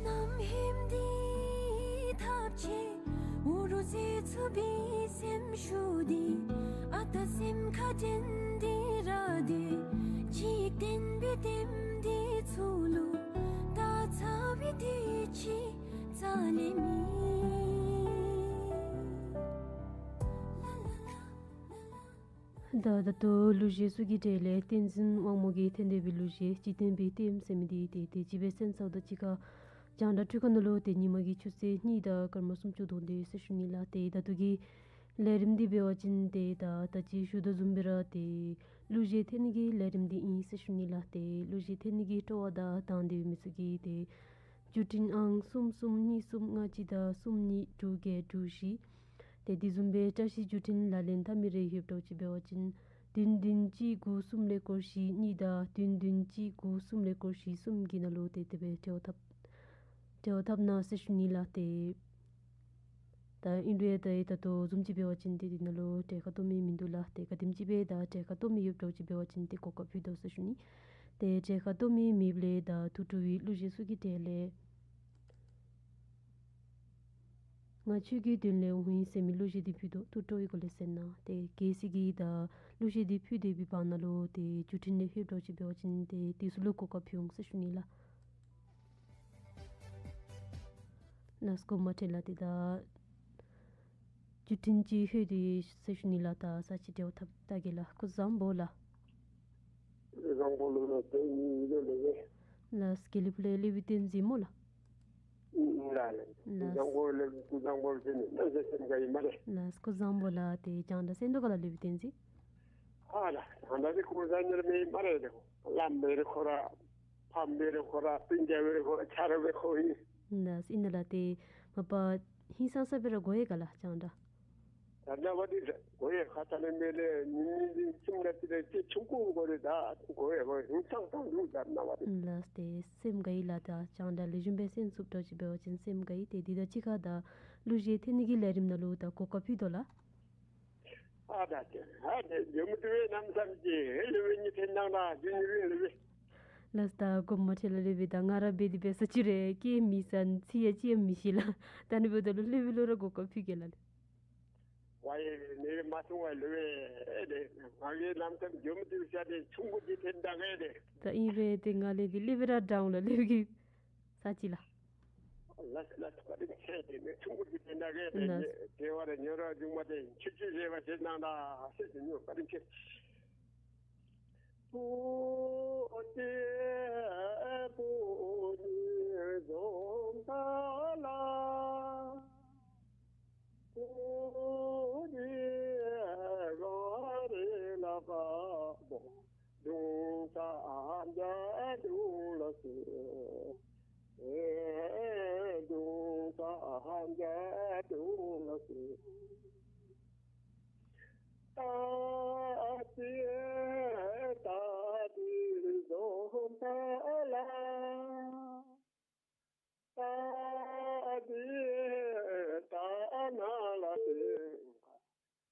ནམ་ཧེམ་འདི་ཐབས་ཆེ་འུ་རུ་ཟེ་ཚུ་བི་སེམས་ཤུགས་འདི་ཨ་ད་སེམས་ཁ་དྲན་འདི་ར་འདི་འཇིག་རྟེན་པའི་ལྟདམོ་འདི་ཚུ་ལུ་ད་ཚ་བའི་འདི་ཅིག་རྩ་ལས་མེད། ད་ད་ལྟོ་གླུ་གཞས་ཚུ་གི་གྲས་ལས་བསྟན་འཛིན་དབང་མོ་གིས་འཐེན་ཏེ་སྦེ་གླུ་གཞས་འཇིག་རྟེན་པའི་ལྟདམོ་ཟེར་མི་འདི་ཏེ་དེ་ཅིག་སྦེ་གསན་ཚརཝ་ད་གཅིག་ཁར་རྒྱང་བསྒྲགས་འཕྲུལ་ཁང་ནང་ལུ་ཏེ་ཉིན་མ་གི་ཆུ་ཚོད་གཉིས་དང་སྐར་མ་སུམ་ཅུ་དོན་དེ་ཟེར་ཞུ་ནི་ལགས། ཏེ་ད་ལྟོ་གི་ལས་རིམ་འདི་འབད་བ་ཅིན་ཏེ་ད་ད་ཅི་ཞུ་དོ་བཟུམ་སྦེ་ར་ཏེ་གླུ་གཞས་འཐེན་ནི་གི་ལས་རིམ་འདི་ཨིན་ཟེར་ཞུ་ནི་ལགས། ཏེ་གླུ་གཞས་འཐེན་ནི་གི་སྤྲོ་བ་དང་དང་འདོད་མི་ཚུ་གིས་ཏེ་བརྒྱུད་འཕྲིན་ཨང་གསུམ་གསུམ་གཉིས་གསུམ་ལྔ་གཅིག་དང་གསུམ་གཉིས་དྲུག་བརྒྱད་དྲུག་བཞི། ཏེ་དེ་བཟུམ་སྦེ་བཀྲ་ཤིས་བརྒྱུད་འཕྲིན་ལག་ལེན་འཐབ་མི་རེ་ཡོདཔ་འདྲཝ་ཅིག་འབད་བ་ཅིན་བདུན་བདུན་གཅིག་དགུ་གསུམ་ཀླད་ཀོར་བཞི་གཉིས་དང་བདུན་བདུན་གཅིག་དགུ་གསུམ་ཀླད་ཀོར་བཞི་གསུམ་གྱི་ནང་ལུ་ཏེ་དེ་སྦེ་འབྲེལ་བ་འཐབ་འབྲེལ་བ་འཐབ་གནང་ཟེར་ཞུ་ནི་ལགས། ཏེ་ད་ཨིན་རུང་ད་ད་ལྟོ་བཟུམ་ཅིག་འབད་བ་ཅིན་ཏེ་དེ་ནང་ལུ་གྲལ་ཁར་གཏོགས་མི་མིན་འདུག་ལགས། ཏེ་ག་དེམ་ཅིག་སྦེ་ད་གྲལ་ཁར་གཏོགས་མི་ཡོདཔ་འདྲཝ་ཅིག་འབད་བ་ཅིན་ཏེ་གོ་སྐབས་ཕུལ་དོ་ཟེར་ཞུ་ནི། ཏེ་གྲལ་ཁར་གཏོགས་མི་མེདཔ་ལས་ད་ཐུགས་སྤྲོ་བའི་གླུ་གཞས་ཚུ་གི་གྲས་ལས་ང་ཁྱོད་ཀྱི་དོན་ལས་འོང་ཡི་ཟེར་མི་གླུ་གཞས་འདི་ཕུལ་དོ། ཐུགས་སྤྲོ་བའི་སྒོ་ལས་གསན་གནང་། ཏེ་གལ་སྲིད་ཀྱི་ད་གླུ་གཞས་འདི་ཕུལ་སྡོད་པའི་བར་ན་ལུ་ཏེ་བརྒྱུད་འཕྲིན་ལས་ལྷོདཔ་འདྲཝ་ཅིག་འབད་བ་ཅིན་ཏེ་དེ་ཚུ་ལུ་གོ་སྐབས་ཕུལ་འོང་ཟེར་ཞུ་ནི་ལགས། ལགས་སོ་སྐུ་མ་ཁྲེལ་ལགས། ཏེ་ད་བརྒྱུད་འཕྲིན་ཅིག་ལྷོད་དེ་ཟེར་ཞུ་ནི་ལགས། ད་ས་ཅིག་འབྲེལ་བ་འཐབ་ད་གེ་ལགས། སྐུ་གཟུགས་བཟང་པོ་ལགས། སྐུ་གཟུགས་བཟང་པོ་ལགས། ཏེ་ནི་ཡིད་ལས་ལེགས། ལགས་དགེ་ལེགས་ཕུག་ལས་སློབ་དཔོན་བསྟན་འཛིན་སྨོ་ལགས། ལགས་ལགས། སྐུ་གཟུགས་བཟང་པོ་ལགས། སྐུ་གཟུགས་བཟང་པོ་ཟེར་ནི་ནཱ་ཟེར་སེམས་དགའ་ཡི་སྨ་རེ། ལགས་སྐུ་གཟུགས་བཟང་པོ་ལགས། ཏེ་རྒྱང་བསྒྲགས་གསན་དོ་ག་ལགས་སློབ་དཔོན་བསྟན་འཛིན། ཨ་ལགས་རྒྱང་བསྒྲགས་འདི་ཁོ་ར་ཉེར་མེད་སྨ་རེ། ཏེ་ཁོ་བླམ་འབད་རུང་ཁོ་ར་ཕམ་འབད་རུང་ཁོ་ར་སྤུན་ཆ་འབད་རུང་ཁོ་ར་ཆ་རོགས་འབད་ཁོ་ཨིན། ལགས་ཨིན་ན་ལགས། ཏེ་མ་པ་ཧིང་སངས་ས་སྦེ་ར་གོ་ཡི་ག་ལགས་རྒྱང་བསྒྲགས། ད་ནངས་པ་འདི་གོ་ཡི་ག། ད་ལས་མེད་ལས་ཉིན་ཉིན་འདི་ཁྱིམ་ནང་འདི་ལས་ཅིག་ཆུང་ཀུ་གོ་རེ་ད་གོ་ཡི་གོ་ཡི་ཧིང་སངས་སངས་འདུག་ད་ནངས་པ་འདི། ལགས་ཏེ་སེམས་དགའ་ཡི་ལགས། ད་རྒྱང་བསྒྲགས་ལེགས་ཤོམ་སྦེ་གསན་ཚུགསཔ་འདྲཝ་ཅིག་འབད་བ་ཅིན་སེམས་དགའ་ཡི། ཏེ་འདི་དང་གཅིག་ཁར་ད་གླུ་གཞས་འཐེན་ནི་གི་ལས་རིམ་ནང་ལུ་ད་གོ་སྐབས་ཕུལ་དོ་ལགས། ཨ་ད་ཏེ་ཨ་ཏེ་འགྱོ་མི་བཏུབ་པས་གནམ་མེད་ས་མེད་ཅིག་ཧེ་ལས་སློབ་དཔོན་གཉིས་འཐེན་གནང་ད་འགྱོ་ནི་རེ་ལས་སྦེ། ལགས་ད་སྐུ་མ་ཁྲེལ་ལགས་ལས་སྦེ་ད་ང་ར་འབད་དེ་འབད་ས་ཅིག་རེ་སྐད་མི་གསང་ཚིག་ཡང་ཅིག་ཡང་མི་ཤེས་ལགས། ད་ནི་འབདཝ་ད་ལུ་སློབ་དཔོན་ལུ་ར་གོ་སྐབས་ཕུལ་གེ་ལགས། ཝའི་ནི་མ་སོང་བ་ལུ་ཝེ་ཨེ་ཏེ་ང་གིས་གནམ་མེད་ས་མེད་འགྱོ་མི་བཏུབ་ས་ཏེ་ཆུང་ཀུ་ཅིག་འཐེན་ད་གེ་ཏེ། ད་ཨིན་རུང་ཏེ་ང་ལས་འདི་སློབ་དཔོན་ར་དྲང་ལགས་སློབ་དཔོན་གྱི་ས་ཅིག་ལགས། ལགས་ལགས་བཀའ་དྲིན་ཆེ། ཏེ་ནི་ཆུང་ཀུ་ཅིག་འཐེན་ད་གེ་ཏེ། ལགས། ཏེ་ཝ་རེ་ཉོ་ར་འབྱུང་མ་ཏེ་ཆུ་ཆུ་རེ་བ་ཞེ་གནང་ད་ཟེར་ཏེ་ཉོ་བཀའ་དྲིན་ཆེ། ད་ཅི་ད་འདི་རྫོང་ད་ལ། ད་འདི་ད་ན་ལ་ཏེ།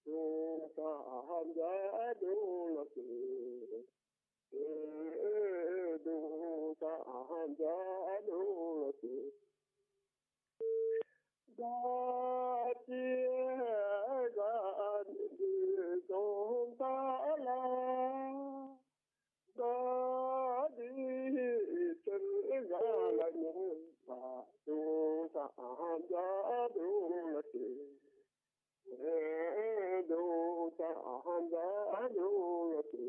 དུང་ས་འཇའ་དུང་ལ་ཏེ། དུང་ས་འཇའ་དུང་ལ་ཏེ། ད་ཅི་ག་འདི་རྫོང་ད་ལ། ད་འདི་ཚེར་ག་ལ་ཉེ་བ། དུང་ས་འཇའ་དུང་ལ་ཏེ། དུང་ས་འཇའ་དུང་ལ་ཏེ།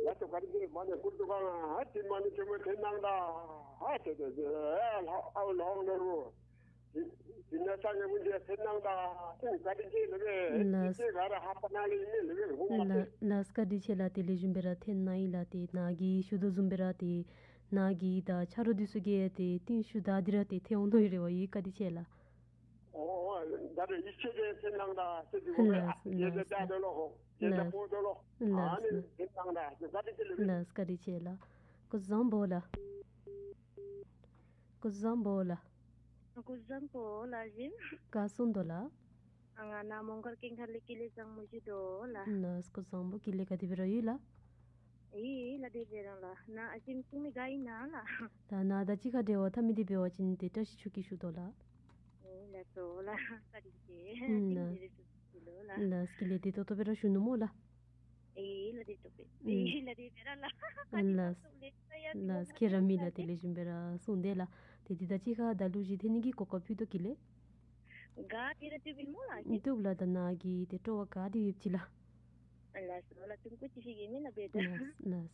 ལགས་སོ། བཀའ་དྲིན་ཆེ། མ་ཎི་བསྐུར་འདུག་ག། ཨ་ཙི་མ་ཎི་ཆེན་མོ་འཐེན་གནང་ད། ཨ་ཙི་ཙི་ཙི། ཨ་ལྷོ་ཨ་ལྷོ་ནོར་བུ། དེ་དེ་ནས་སངས་རྒྱས་ཀུན་གྱིས་འཐེན་གནང་ད། ཨ་ཙི་བཀའ་དྲིན་ཆེ་ལགས་པས། ལགས། དེ་ག་ར་ཧ་པ་ན་ལས་ཨིན་ལགས་པས། ཧུང་མ་ལགས་སྟེ། ལགས། བཀའ་དྲིན་ཆེ་ལགས། དེ་ལས་བཟུམ་སྦེ་ར་འཐེན་གནང་ཡི་ལགས། ཏེ་ནཱ་གིས་ཞུ་དོ་བཟུམ་སྦེ་ར་ཏེ་ནཱ་གི་ད་ཆ་རོགས་འདི་ཚུ་གིས་ཏེ་རྟིང་ཤུལ་བདའ་སྟེ་ར་ཏེ་འཐེན་འོང་མནོ་ཡི་རེ་བ་ཡོད། བཀའ་དྲིན་ཆེ་ལགས། ཨོ་ད་རེས་ཡིད་ཆེས་ཏེ་འཐེན་གནང་ད། ཨ་ཙི་ཙི་ཧུང་མ་ལགས། ཨ་ཙི་ལགས་སོ། བརྒྱ་ཆ་བརྒྱ་ལོ། བརྒྱ་ཆ་ལགས་སོ། སྤོ་དོ་ལོ། ལགས་སོ། ཨ་ནི་ལགས་སོ། འཐེན་གནང་ད། བཀའ་དྲིན་ཆེ་ལགས། ལགས་སོ། བཀའ་དྲིན་ཆེ་ལགས། སྐུ་གཟུགས་བཟང་པོ་ལགས། སྐུ་གཟུགས་བཟང་པོ་ལགས། སྐུ་གཟུགས་བཟང་པོ་ལགས་ཞུ། ག་སོང་དོ་ལགས། ཨ་ང་ནཱ་མོང་སྒར་ཀུན་དཀར་ལས་ཀུན་ལེགས་བཟང་མོ་ཞུ་དོ་ལགས། ལགས་སོ། སྐུ་གཟུགས་བཟང་པོ། ཀུན་ལེགས་ག་དེ་སྦེ་ར་ཡོད་ལགས། ཨེ་ལགས་དེ་སྦེ་ར་ལགས། ནཱ་ཨ་ཞིམ་སྲུང་མི་ག་ཨིན་ན་ལགས། ད་ནཱ་ད་ཅི་ཁ་འབྲེལ་བ་འཐབ་མི་འདི་འབད་བ་ཅིན་ཏེ་བཀྲ་ཤིས་ཆོས་སྐྱིད་ཞུ་དོ་ལགས། ཨེ་ལགས་སོ་ལགས། བཀའ་དྲིན་ཆེ། ཨུམ་ལགས། བཀྲ་ཤིས་ཆོས་སྐྱིད་ལོ་ལགས། ལགས་སོ། ཀུན་ལེགས་བདེ་ཏོག་ཏོ་སྦེ་ར་བཞུགས་ནུག་སྨོ་ལགས། ཨེ་ལགས་དེ་ཏོག་པས། ཨུམ་ཨེ་ལགས་དེ་སྦེ་ར་ལགས། ཨ་ལགས། ལགས་སོ། ཁྱེད་ར་མི་ལགས་དེ་ལས་བཟུམ་སྦེ་ར་གསུངས་དེས་ལགས། ཏེ་འདི་ད་ཅི་ཁ་ད་ལུ་ཅིག་འཐེན་ནི་གི་གོ་སྐབས་ཕུལ་དོ་ཀུན་ལེགས། ག་ཏེ་ར་བཏུབ་ཨིན་སྨོ་ལགས། བཏུབ་ལགས། ད་ནཱ་གི་ཏེ་སྤྲོ་བ་ག་དེ་ཡོདཔ་ཅིག་ལགས། ལགས་སོ་ལགས། ཏུང་ཀུ་ཅིག་ཤེས་ཀྱི་མེན་ན་འབད་ད། ལགས་ལགས།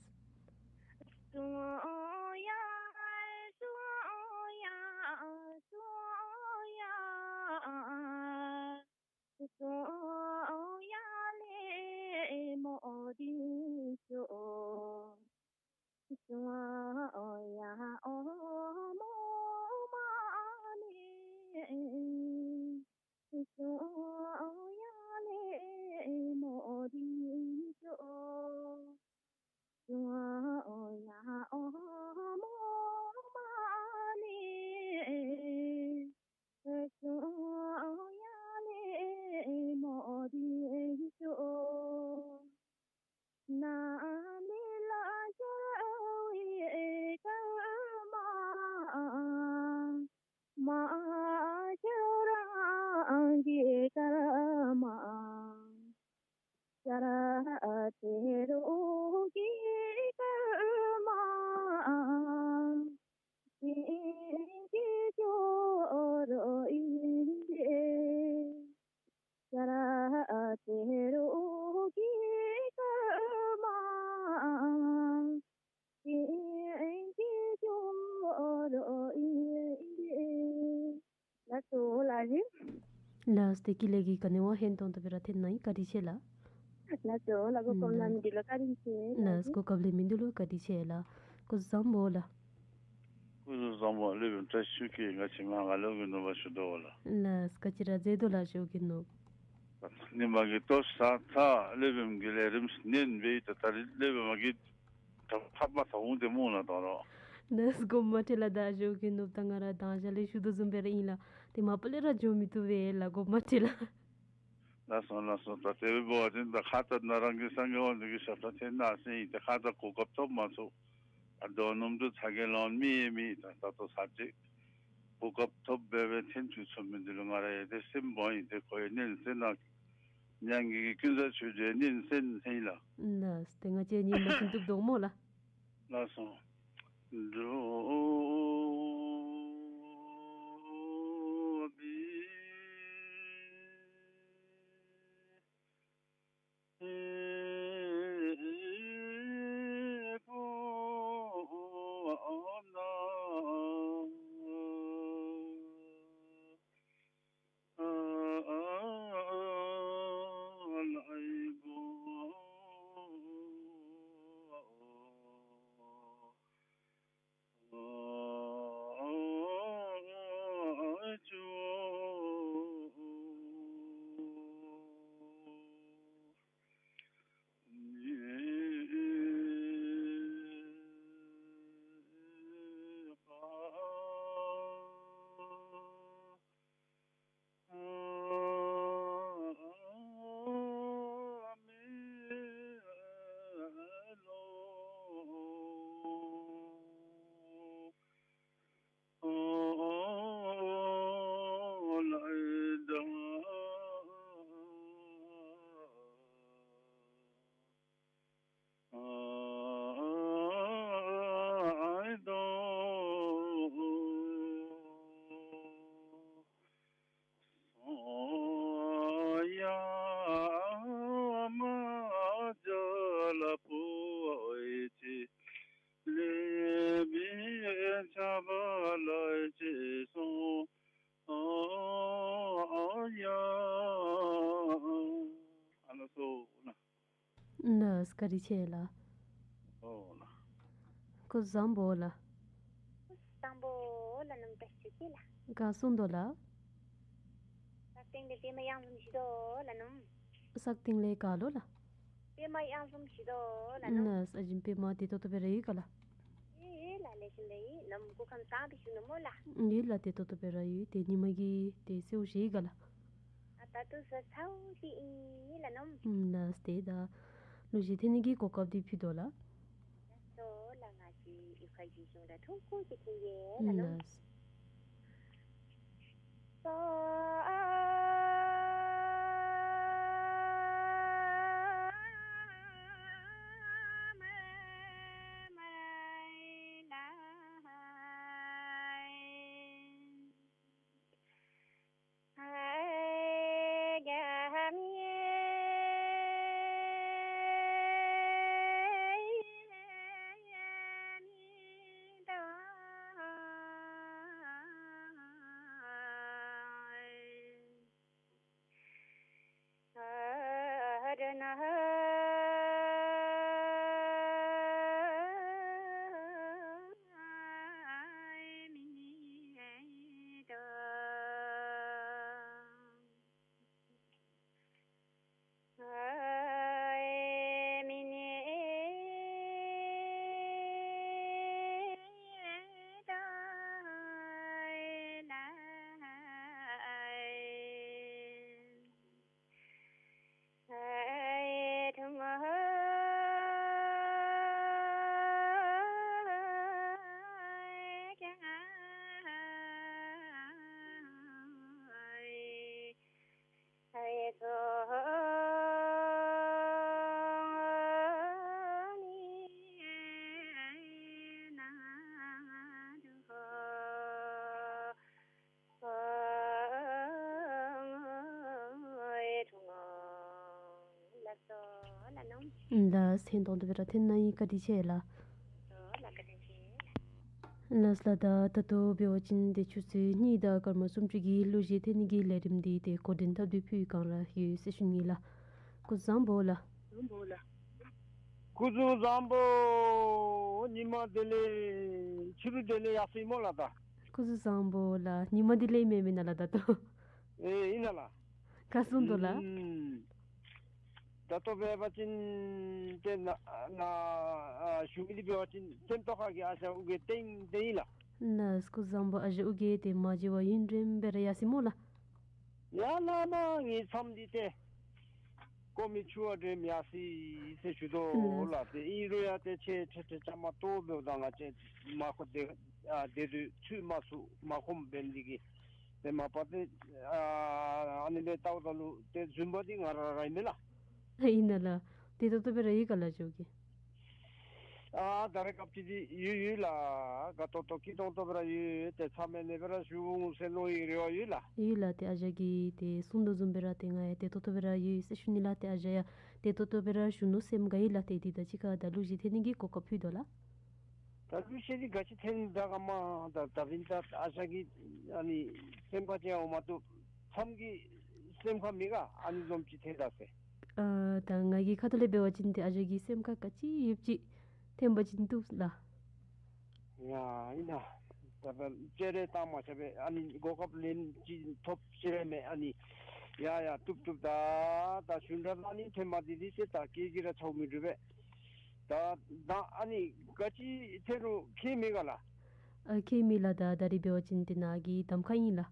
ལགས་སོ་ལགས་ཞུ། ལགས་སོ། ཏེ་ཀུན་ལེགས་ཀྱིས་ག་ནི་བ་ཧན་ཏོང་ཏོ་སྦེ་ར་འཐེན་གནང་ཡི། བཀའ་དྲིན་ཆེ་ལགས། ལགས་སོ་ལགས། གོ་སྐབས་གནང་མི་འདི་ལུ་བཀའ་དྲིན་ཆེ་ལགས། ལགས་སོ། གོ་སྐབས་ལེན་མི་འདི་ལུ་བཀའ་དྲིན་ཆེ་ལགས། སྐུ་གཟུགས་བཟང་པོ་ལགས། སྐུ་གཟུགས་བཟང་པོ། ལེགས་པའི་བཀྲ་ཤིས་ཀྱིས་ང་བཅས་མ་ག་ལོ་གི་ནུབ་པ་ཞུ་དོ་ལགས། ལགས་སོ། ག་ཅི་ར་མཛད་དོ་ལགས་ཞུ་གི་ནུབ། ཉིན་མ་གི་ལྟོ་ཟ་ཚར་ལེགས་པའི་གི་ལས་རིམ་ནན་པའི་ད་ད་རིས་ལེགས་པའི་མ་གི་ད་ཐབས་མ་ཐབས་འོང་དེ་མོ་ལ་དོ་རོ། ལགས་སོ། དགོངསམ་མ་ཁྲེལ་ལགས། ད་ཞུ་གི་ནུབ། ད་ང་ར་དང་ཞག་ལས་ཞུ་དོ་བཟུམ་སྦེ་ར་ཨིན་ལགས། ཏེ་མ་པ་ལས་ར་འགྱོ་མི་བཏུབ་པས་ལགས། དགོངསམ་མ་ཁྲེལ་ལགས། ལགས་སོ་ལགས་སོ། ད་དེ་སྦེ་འབད་བ་ཅིན་ད་ཁ་ཙ་ན་རང་གི་སངས་རྒྱས་དབང་འདུས་ཀྱི་ཞབས་ཁྲ་འཐེན་གནང་ཟེར་ཨིན། ཏེ་ཁ་ཙ་གོ་སྐབས་ཐོབ་མ་ཚུགས། ཨ་དོ་ནུབ་ཏུ་ཚ་གྱང་ལང་མི་ཡང་མེད། ད་ད་ལྟོ་ཚར་གཅིག་གོ་སྐབས་ཐོབ་སྦེ་སྦེ་འཐེན་བཅུག་ཚུགས་མི་འདི་ལུ་ང་ར་ཡང་ཏེ་སེམས་དགའ་ཡི། ཏེ་ཁོ་ཡང་སྙན་གསན་གནང་། མྱང་གི་ཀུན་བཟང་ཆོས་རྗེ་སྙན་གསན་ཨིན་ལགས། ལགས་སོ། ཏེ་ང་བཅས་ཉིནམ་ཞིག་བཏུབ་དོ་སྨོ་ལགས། ལགས་སོ། འགྲོ་བའི་ ལགས། བཀའ་དྲིན་ཆེ་ལགས། ཨོ་ལགས། སྐུ་གཟུགས་བཟང་པོ་ལགས། སྐུ་གཟུགས་བཟང་པོ་ལགས། ནམ་ད་ཞུ་གི་ལགས། ག་སོང་དོ་ལགས། སག་སྟེང་ལས་པདྨ་གཡང་འཛོམས་ཞུ་དོ་ལགས་ནོ། སག་སྟེང་ལས་ག་ལོ་ལགས། པདྨ་གཡང་འཛོམས་ཞུ་དོ་ལགས་ནོ། ལགས། ཨ་ཞིམ་པདྨ་བདེ་ཏོག་ཏོ་སྦེ་ར་ཡོད་ག་ལགས། ཡོད་ལགས། ལེགས་ཤོམ་སྦེ་ཡོད། ནམ་སྐུ་ཁམས་བཟང་པོ་བཞུགས་ནུག་སྨོ་ལགས། ཡོད་ལགས། བདེ་ཏོག་ཏོ་སྦེ་ར་ཡོད། ཏེ་ཉིན་མ་གི་ཏེ་གསོལཝ་བཞེས་ག་ལགས། ཨ་ད་ལྟོ་བཟའ་ཚརཝ་ཅིག་ཨིན་ལགས་ནོ། ལགས། ཏེ་ད་གླུ་གཞས་འཐེན་ནི་གི་གོ་སྐབས་འདི་ཕུལ་དོ་ལགས། ལགས་སོ་ལགས། ང་བཅས་ཡུལ་ཁ་གཞིས་གཞུང་ར་ཐུང་ཀུ་ཅིག་འཐེན་གེ་ལགས་ནོ། ལགས། ལགས་སོ་ལགས་ནོ། ལགས། སེམས་གཏིང་ནང་སྦེ་ར་འཐེན་གནང་ཡི། བཀའ་དྲིན་ཆེ་ལགས། ལགས། བཀའ་དྲིན་ཆེ་ལགས། ལགས་ལགས། ད་ད་ལྟོ་འབད་བ་ཅིན་ཏེ་ཆུ་ཚོད་གཉིས་དང་སྐར་མ་སུམ་ཅུ་གི་གླུ་གཞས་འཐེན་ནི་གི་ལས་རིམ་འདི་ཏེ་འགོ་འདྲེན་འཐབ་སྟེ་ཕུལ་བའི་བསྒང་ར་ཡོད་ཟེར་ཞུ་ནི་ལགས། སྐུ་གཟུགས་བཟང་པོ་ལགས། སྐུ་གཟུགས་བཟང་པོ། ཉི་མ་བདེ་ལེགས། ཕྱི་རུ་བདེ་ལེགས་ཡར་སོང་ཡི་སྨོ་ལགས། ད་སྐུ་གཟུགས་བཟང་པོ་ལགས། ཉི་མ་བདེ་ལེགས་མེན་མེན་ན་ལགས་ད་ལྟོ། ཨེ་ཨིན་ན་ལགས། ག་སོང་དོ་ལགས། ཨུམ། ད་ལྟོ་འབད་བ་ཅིན་ཏེ་ན་ན་ཨ་ཞུ་མི་འདི་འབད་བ་ཅིན་སེམས་རྟོགས་ཁ་གི་ཨ་ཞང་ཨུ་རྒྱན་བསྟན་ཏེ་ཨིན་ལགས། ན་སྐུ་གཟུགས་བཟང་པོ། ཨ་ཞང་ཨུ་རྒྱན་ཏེ་མ་མཇལ་བར་ཡུན་རིངམོ་སྦེ་ར་ཡར་སོང་ཡི་སྨོ་ལགས། ཡ་ལགས་མ་ངེའི་མཚམས་འདི་ཏེ་ཀོ་མི་ཆུ་བ་འདྲེམ་ཡར་སོང་ཟེར་ཞུ་དོ་ལགས། ལགས། ཏེ་ཨིན་རུང་ཡང་ཏེ་ཁྱེད་ཁྱེད་ཁྱེད་ཅ་མ་ཏོ་འབདཝ་ད་ང་བཅས་མ་ཁོ་དེ་ཨ་དེ་དུས་ཚུད་མ་ཚུགས་མ་ཁོམ་འབད་ནི་དེ་གིས་ཏེ་མ་པ་ཏེ་ཨ་ཨ་ནི་སྦེ་ལྟཝ་ད་ལུ་ཏེ་བཟུམ་པ་འདི་ང་ར་ར་ཨིན་མས་ལགས། ཨིན་ན་ལགས། བདེ་ཏོག་ཏོ་སྦེ་ར་ཡོད་ག་ལགས་ཞང་ཨུ་རྒྱན། ཨ་ད་རེས་སྐབས་ཅིག་འདི་ཡོད་ཡོད་ལགས། དགའ་ཏོག་ཏོ་སྐྱིད་ཏོང་ཏོ་སྦེ་ར་ཡོད། ཏེ་མཚམས་མེད་ནི་སྦེ་ར་བཞུགས་འོང་ཟེར་མནོ་བའི་རེ་བ་ཡོད་ལགས། ཡོད་ལགས། ཏེ་ཨ་ཞང་གིས་ཏེ་གསུང་དོ་བཟུམ་སྦེ་ར་ཏེ་ང་ཡང་བདེ་ཏོག་ཏོ་སྦེ་ར་ཡོད་ཟེར་ཞུ་ནི་ལགས། ཏེ་ཨ་ཞང་ཡང་བདེ་ཏོག་ཏོ་སྦེ་ར་བཞུགས་ནི་སེམས་དགའ་ཡི་ལགས། ཏེ་འདི་དང་གཅིག་ཁར་ད་གླུ་གཞས་འཐེན་ནི་གི་གོ་སྐབས་ཕུལ་དོ་ལགས། ད་གླུ་གཞས་འདི་ག་ཅི་འཐེན་ད་ག་མ་ད་ད་བིན་ད་ཨ་ཞང་གི་ཨ་ནི་སེམས་ཁར་ཅིག་འོང་མ་གཏོགས་མཚམས་ཀྱི་སེམས་ཁར་མི་དགའ། ཨ་ནི་བཟུམ་ཅིག་འཐེན་ད་ཟེར། ཨ་ད་ང་གི་ཁ་ཐུག་ལས་འབད་བ་ཅིན་ཏེ་ཨ་ཞང་གི་སེམས་ཁར་ག་ཅི་ཡོདཔ་ཅིག་འཐེན་པ་ཅིན་བཏུབ་ལགས། ཡ་ཨིན་ན། ད་ད་སྤྱན་རས་གཏང་མ་ཆོག་པས། ཨ་ནི་གོ་སྐབས་ལེན་ཅིག་ཐོབ་ཤེས་མས། ཨ་ནི་ཡ་ཡ་བཏུབ་བཏུབ། ད་ད་གཞུང་གྲྭ་ནང་ནི་འཐེན་མ་འདི་འདི་ཏེ་ད་སྐད་ཀྱིས་ར་ཆོག་མི་འགྲུབ་པས། ད་ད་ཨ་ནི་ག་ཅི་འཐེན་རུང་ཁྱད་མེད་ག་ལགས། ཨ་ཁྱད་མེད་ལགས། ད་ད་རིས་འབད་བ་ཅིན་ཏེ་ནཱ་གི་གདམ་ཁ་ཨིན་ལགས།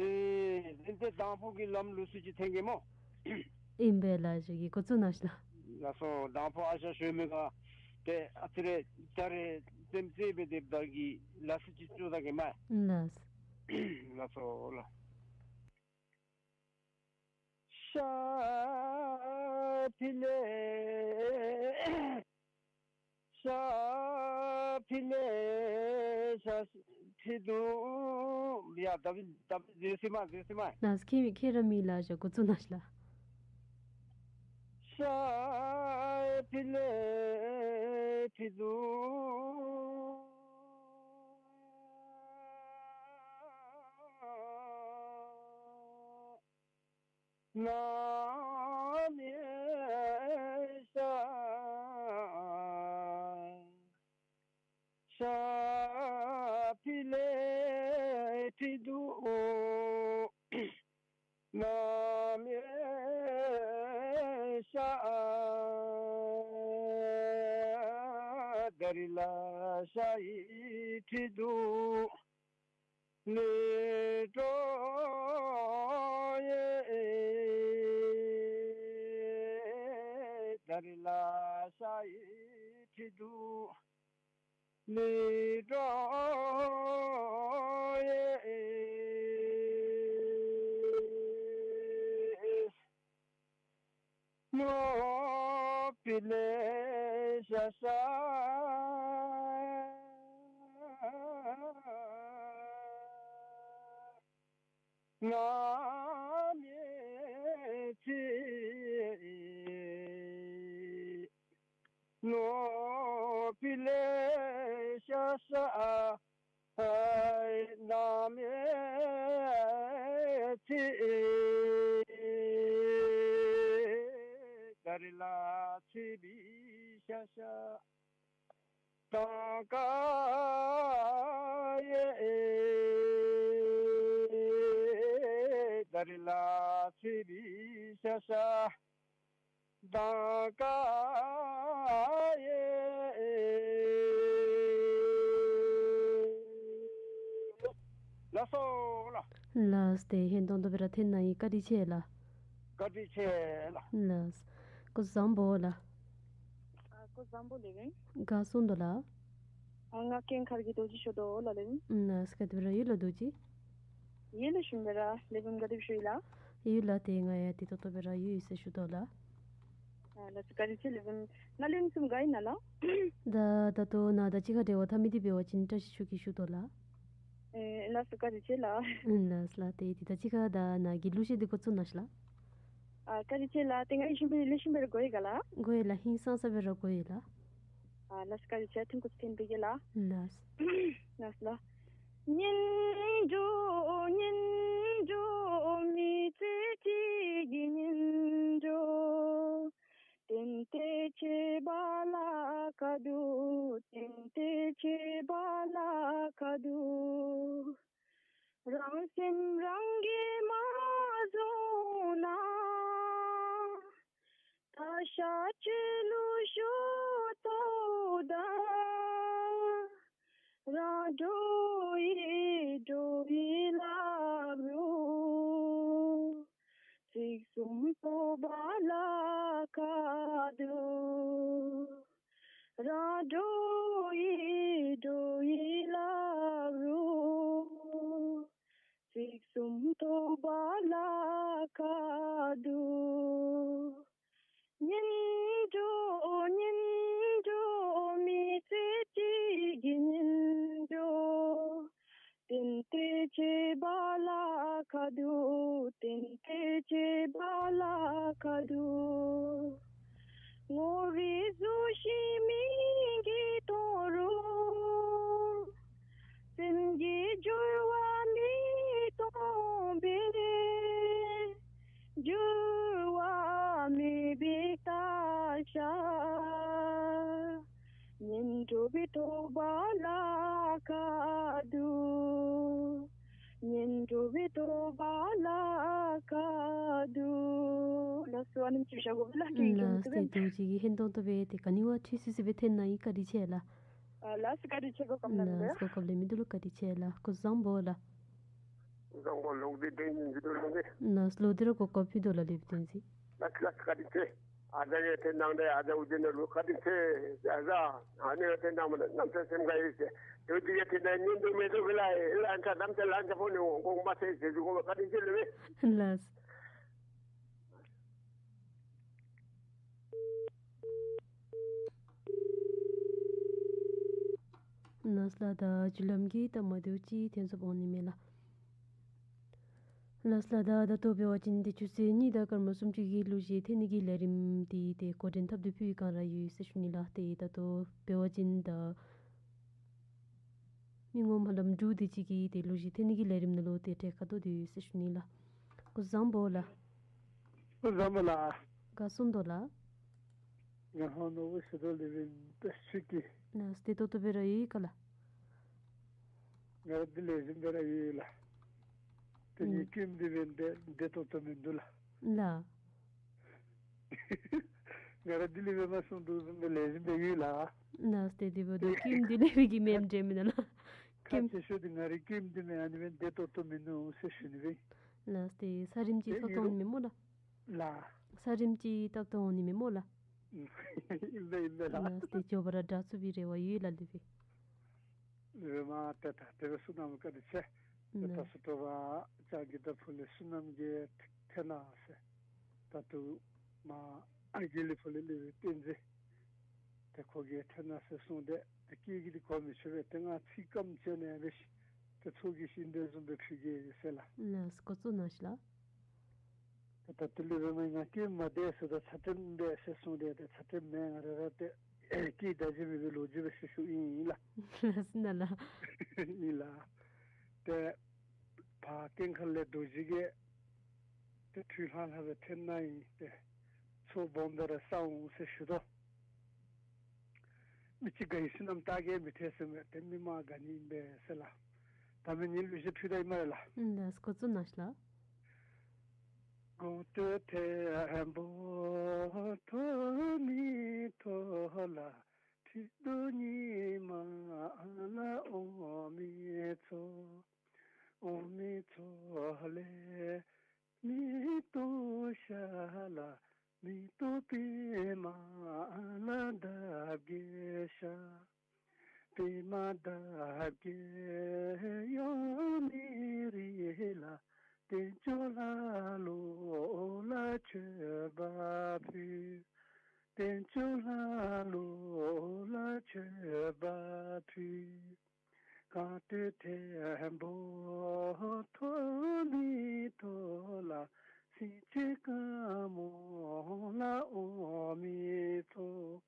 ཨེ་དེ་ཏེ་དང་ཕུ་གི་ལམ་ལུགས་སྲོལ་ཅིག་འཐེན་གེ་སྨོ། ཨིན་པས་ལགས། ཨ་ཞང་གིས་འགོ་བཙུགས་གནང་ཤིག་ལགས། ལགས་སོ། དང་ཕུ་ཨ་ཞང་ཞོན་མི་ག་ཏེ་ཨ་ཙི་རེ་ད་རེས་རྩེདམོ་རྩེ་སྦེ་སྡོདཔ་ད་གི་ལགས་སོ་ཅིག་བཙུགས་ད་གེ་མས། ལགས། ལགས་སོ་ལགས། ཤ་ཕི་ལེ་ཤ་ཕི་ལེ་ཤ་ཕི་དུ། ཡ་ད་བི་ད་བི་ཟེར་སི་མ་ཟེར་སི་མ། ལགས་ཁྱེད་མི་ཁྱེད་ར་མི་ལགས་ཞག་འགོ་བཙུགས་གནང་ཤིག་ལགས། ཤ་ཕི་ལེ་ཕི་དུ། ན་མེ་ཤ། ནམ་ཡང་ཤར། ད་རིས་ལ་ཤར་ཡི་ཁྲིད་འདུག། ལུས་འགྲོ་ཡི། ད་རིས་ལ་ཤར་ཡི་ཁྲིད་འདུག། ལུས་འགྲོ་ཡི། ནོར་བུ་ལེ་ཤ་ཤ་ནམ་ཡང་ཚེ། ནོར་བུ་ལེ་ཤ་ཤ་ནམ་ཡང་ཚེ། ད་རིས་ལ་ཚེ་བི་ཤ་ཤ་དང་ཀ་ཡེ། ད་རིས་ལ་ཚེ་བི་ཤ་ཤ་དང་ཀ་ཡེ། ལགས་སོ་ལགས། ལགས་ཏེ་ཧན་ཏོང་ཏོ་སྦེ་ར་འཐེན་གནང་ཡི། བཀའ་དྲིན་ཆེ་ལགས། བཀའ་དྲིན་ཆེ་ལགས། ལགས། སྐུ་གཟུགས་བཟང་པོ་ལགས། ཨ་སྐུ་གཟུགས་བཟང་པོ་ལེགས་ཡིན། ག་སུ་འདུག་ལགས། ཨ་ང་ཀན་མཁར་གྱི་རྡོ་རྗེ་ཞུ་དོ་ལགས་ལེགས་ཡིན། ལགས་ག་དེ་སྦེ་ར་ཡོད་ལགས་རྡོ་རྗེ། ཡོད་ལགས་ཞུ་མི་ར་ལེགས་ཡིན། ག་དེ་སྦེ་ཞུ་ཡི་ལགས། ཡོད་ལགས་ཏེ་ང་ཡང་བདེ་ཏོག་ཏོ་སྦེ་ར་ཡོད་ཡོད་ཟེར་ཞུ་དོ་ལགས། ཨ་ལགས་སོ་བཀའ་དྲིན་ཆེ་ལེགས་ཡིན། ནཱ་ལེགས་ཡིན་གསུངམ་ག་ཨིན་ན་ལགས། ད་ད་ལྟོ་ནཱ་དང་གཅིག་ཁར་འབྲེལ་བ་འཐབ་མི་འདི་འབད་བ་ཅིན་བཀྲ་ཤིས་ཆོས་སྐྱིད་ཞུ་དོ་ལགས། ཨེ་ལགས་སོ་བཀའ་དྲིན་ཆེ་ལགས། ཨེ་ལགས་ལགས་ཏེ་འདི་དང་གཅིག་ཁར་ད་ནཱ་གི་གླུ་གཞས་འདི་འགོ་བཙུགས་གནང་ཤིག་ལགས། ཨ་བཀའ་དྲིན་ཆེ་ལགས། ཏེ་ང་ཡིད་བཞིན་པའི་ལེགས་ཤོམ་སྦེ་ར་གོ་ཡི་ག་ལགས། གོ་ཡི་ལགས། ཧིང་སངས་ས་སྦེ་ར་གོ་ཡི་ལགས། ཨ་ལགས་སོ་བཀའ་དྲིན་ཆེ། ཐུགས་ཁུར་ཆེ་འཐེན་པའི་གི་ལགས། ལགས། ལགས་ལགས། སྙན་སྒྲོན་སྙན་སྒྲོན་མི་ཚེ་གཅིག་གི་སྙན་སྒྲོན། ཏན་ཏན་བྱེད་པ་ལ་དཀའ་འདུག། ཏན་ཏན་བྱེད་པ་ལ་དཀའ་འདུག། རང་སེམས་རང་གིས་མ་བཟུང་ན། ད་ཤ་ཆེ་ལུ་ཤོ་ཏོ་ད། རང་འགྲོ་ཡི་འགྲོ་ཡི་ལབ་རུང་། ཚིག་གསུམ་ཐོབ་པ་ལ་དཀའ་འདུག། རང་འགྲོ་ཡི་འགྲོ་ཡི་ལབ་རུང་། ཚིག་གསུམ་ཐོབ་པ་ལ་དཀའ་འདུག། སྙན་སྒྲོན་སྙན་སྒྲོན་མི་ཚེ་གཅིག་གི་སྙན་སྒྲོན། ཏན་ཏན་བྱེད་པ་ལ་དཀའ་འདུག། ཏན་ཏན་བྱེད་པ་ལ་དཀའ་འདུག། ངོ་རིས་གཟུགས་གཞི་མིང་གིས་མཐོང་རུང་། སེམས་ཀྱི་འགྱུར་བ་མི་མཐོང་བས། འགྱུར་བ་མེད་པའི་ལྟ་བྱ། སྙན་སྒྲོན་པོ་ཐོབ་པ་ལ་དཀའ་འདུག། སྙན་སྒྲོན་པོ་ཐོབ་པ་ལ་དཀའ་འདུག། ལགས་སོ། ཨ་ནེམ་ཅིག་བཞག་དགོ་པས་ལགས། ལགས་ཏེ་རྡོ་རྗེ་གིས་ཧན་ཏོང་ཏོ་སྦེ་ཏེ་ག་ནི་བ་འཁྲུལ་སི་སི་སྦེ་འཐེན་གནང་ཡི། བཀའ་དྲིན་ཆེ་ལགས། ཨ་ལགས་སོ་བཀའ་དྲིན་ཆེ། གོ་སྐབས་གནང་མི་ལགས་ལགས། གོ་སྐབས་ལེན་མི་འདི་ལུ་བཀའ་དྲིན་ཆེ་ལགས། སྐུ་གཟུགས་བཟང་པོ་ལགས། བཟང་པོ་ལོག་སྟེ་བདེན་ཡིན་ཟེར་དོ་ལགས་ཏེ། ལགས་ལོག་སྟེ་ར་གོ་སྐབས་ཕུལ་དོ་ལགས་ལེགས་པའི་བསྟན་འཛིན། ལགས་ལགས་བཀའ་དྲིན་ཆེ། ཨ་ཙི་ཡང་འཐེན་གནང་སྟེ་ཨ་ཙི་ཨུ་ཛི་ནོར་བུ་བཀའ་དྲིན་ཆེ། ཨ་ཙི་ཨ་ནི་ཡང་འཐེན་གནང་མ་ན་གནམ་ས་སེམས་དགའ་ཡི་ཟེར། དེ་འུ་ཅིག་ཡང་འཐེན་ད་སྙིང་སྡུག་མེད་དོ་གི་ལགས། ལན་ཆ་གནམ་ས་ལན་ཆ་ཕོག་ནི་འོང་དགོ་མ་ཚད་ཟེར་ཞུ་དགོ་པས། བཀའ་དྲིན་ཆེ་ལགས། ལགས། ལགས་ལགས། ད་བརྒྱུད་ལམ་གྱིས་ད་མ་བདེཝ་ཅིག་ཐོན་སོངམ་འོང་ནི་མས་ལགས། ལགས་ལགས། ད་ད་ལྟོ་འབད་བ་ཅིན་ཏེ་ཆུ་ཚོད་གཉིས་དང་སྐར་མ་སུམ་ཅུ་གི་གླུ་གཞས་འཐེན་ནི་གི་ལས་རིམ་འདི་ཏེ་འགོ་འདྲེན་འཐབ་སྟེ་ཕུལ་བའི་བསྒང་ར་ཡོད་ཟེར་ཞུ་ནི་ལགས། ཏེ་ད་ལྟོ་འབད་བ་ཅིན་ད་མི་ངོམ་ཧ་ལམ་དྲུག་དེ་ཅིག་གིས་ཏེ་གླུ་གཞས་འཐེན་ནི་གི་ལས་རིམ་ནང་ལུ་ཏེ་གྲལ་ཁར་གཏོགས་ཏེ་ཡོད་ཟེར་ཞུ་ནི་ལགས། སྐུ་གཟུགས་བཟང་པོ་ལགས། སྐུ་གཟུགས་བཟང་པོ་ལགས། ག་སུ་འདུག་ལགས། ང་ཧོ་ནོར་བུ་ཟེར་དོ་ལགས། ལགས་བདེ་ཏོག་ཏོ་སྦེ་ར་ཡོད་ག་ལགས། ང་འདི་ལེགས་ཤོམ་སྦེ་ར་ཡོད་ལགས། ཏེ་ཨུམ། ངེའི་སྐྱེམས་འདི་སྦེ་བདེ་བདེ་ཏོག་ཏོ་མིན་འདུག་ལགས། ལགས། ང་ར་འདི་ལས་འབད་མ་གསུངས་དོ་བཟུམ་སྦེ་ལེགས་ཤོམ་སྦེ་ཡོད་ལགས། ལགས་ཏེ་དེ་འབདཝ་ད་སྐྱེམས་འདི་ལས་འབད་གི་མེན་འདྲས་མེན་ན་ལགས། ཁག་ཆེ་ཤོས་འདི་ང་རའི་སྐྱེམས་འདི་མེན་ཨ་ནི་སྦེ་བདེ་ཏོག་ཏོ་མིན་ནུག་ཟེར་ཞུ་ནི་སྦེ། ལགས་ཏེ་ས་རིམ་ཅིག་ཏེ་ཏོག་ཏོ་འོང་ནི་མས་སྨོ་ལགས། ལགས། ས་རིམ་ཅིག་ཏོག་ཏོ་འོང་ནི་མས་སྨོ་ལགས། ཨིན་པས་ཨིན་པས་ལགས། ལགས་ཏེ་མགྱོགས་པ་ར་དྲག་ཚུགས་པའི་རེ་བ་ཡོད་ལགས་ལེགས་པས། ལེགས་པས་མ་ཏེ་ད་དེ་སྦེ་གསུངས་གནང་བཀའ་དྲིན་ཆེ། ཏེ་ད་ལགས། སོ་དྲོ་པ་ལྕང་གི་ད་ཕུ་ལས་བསོད་ནམས་ཀྱི་ཐེ་ན་ཟེར། ད་ལྟོ་མ་ཨ་རྒས་ལས་ཕུ་ལས་ལེགས་པའི་བསྟན་འཛིན། ཏེ་ཁོ་གིས་ཐེ་ན་ཟེར་གསུངས་ཏེ་ཏེ་སྐད་ཀྱི་འདི་གོ་མི་ཆོད་པས། ཏེ་ང་ཚིག་སྐམ་བྱས་ནས་འབད་ཞིནམ་ཏེ་ཚོགས་ཀྱི་ཤིང་འདི་བཟུམ་སྦེ་ཕུལ་གེ་ཟེར་ལགས། ལགས་སོ་སྐུ་གཟུགས་ནང་ཞིག་ལགས། ད་ལྟོ་ལུ་འབད་མ་ང་སྐྱེམས་མ་བདེ་ཟེར་ད་ཚ་ཏྲེམ་འབད་ཟེར་གསུངས་ཏེ་ད་ཚ་ཏྲེམ་མེན། ང་ར་ར་ཏེ་སྐད་ད་ཅི་མེད་པའི་ལོ་རྒྱུས་སྦེ་ཞུ་ཞུཝ་ཨིན་ལགས། ལགས་སོ་ན་ལགས། ཨིན་ལགས། ཏེ་ཕར་གྱེན་ཁ་ལས་རྡོ་རྗེ་གིས་ཏེ་ཁྲུས་ལྷང་ལྷང་སྦེ་ཐོན་གནང་ཡི། ཏེ་ཚོགས་སྦོམ་སྦེ་ར་བསག་འོང་ཟེར་ཞུ་དོ། མི་གཅིག་ག་ཡི་བསོད་ནམས་རྟགས་ཀྱིས་མི་ཐེག་ཟེར་མས། ཏེ་མི་མང་ག་ནི་ཨིན་པས་ཟེར་ལགས། ད་མི་ཉིད་ལུ་ཞིག་ཕུལ་ད་ཨིན་མས་ལགས། ཨིན་ལགས་སྐུ་གཟུགས་ནང་ཞིག་ལགས། གོང་དུ་ཐེམ་པོ་ཐོགས་མེད་ཐོགས་ལ་ཁྲི་གདུགས་ཉི་མ་ལ་འོ་མའི་ཚོགས། འོ་མའི་ཚོགས་ལས་མེ་ཏོག་ཤར་ལ་མེ་ཏོག་པདྨ་ལ་འདབ་བརྒྱད་ཤར། པདྨ་འདབ་བརྒྱད་གཡོ་མེ་རི་ལ་དལ་འབྱོར་ལྷ་ཀླུ་ལ་མཆོད་པ་ཕུལ། དལ་འབྱོར་ལྷ་ཀླུ་ལ་མཆོད་པ་ཕུལ། གང་དུ་ཐེམ་པོ་ཐོགས་མེད་ཐོགས་ལ་སེང་ཆེན་དཀར་མོ་ལ་འོ་མའི་ཚོགས།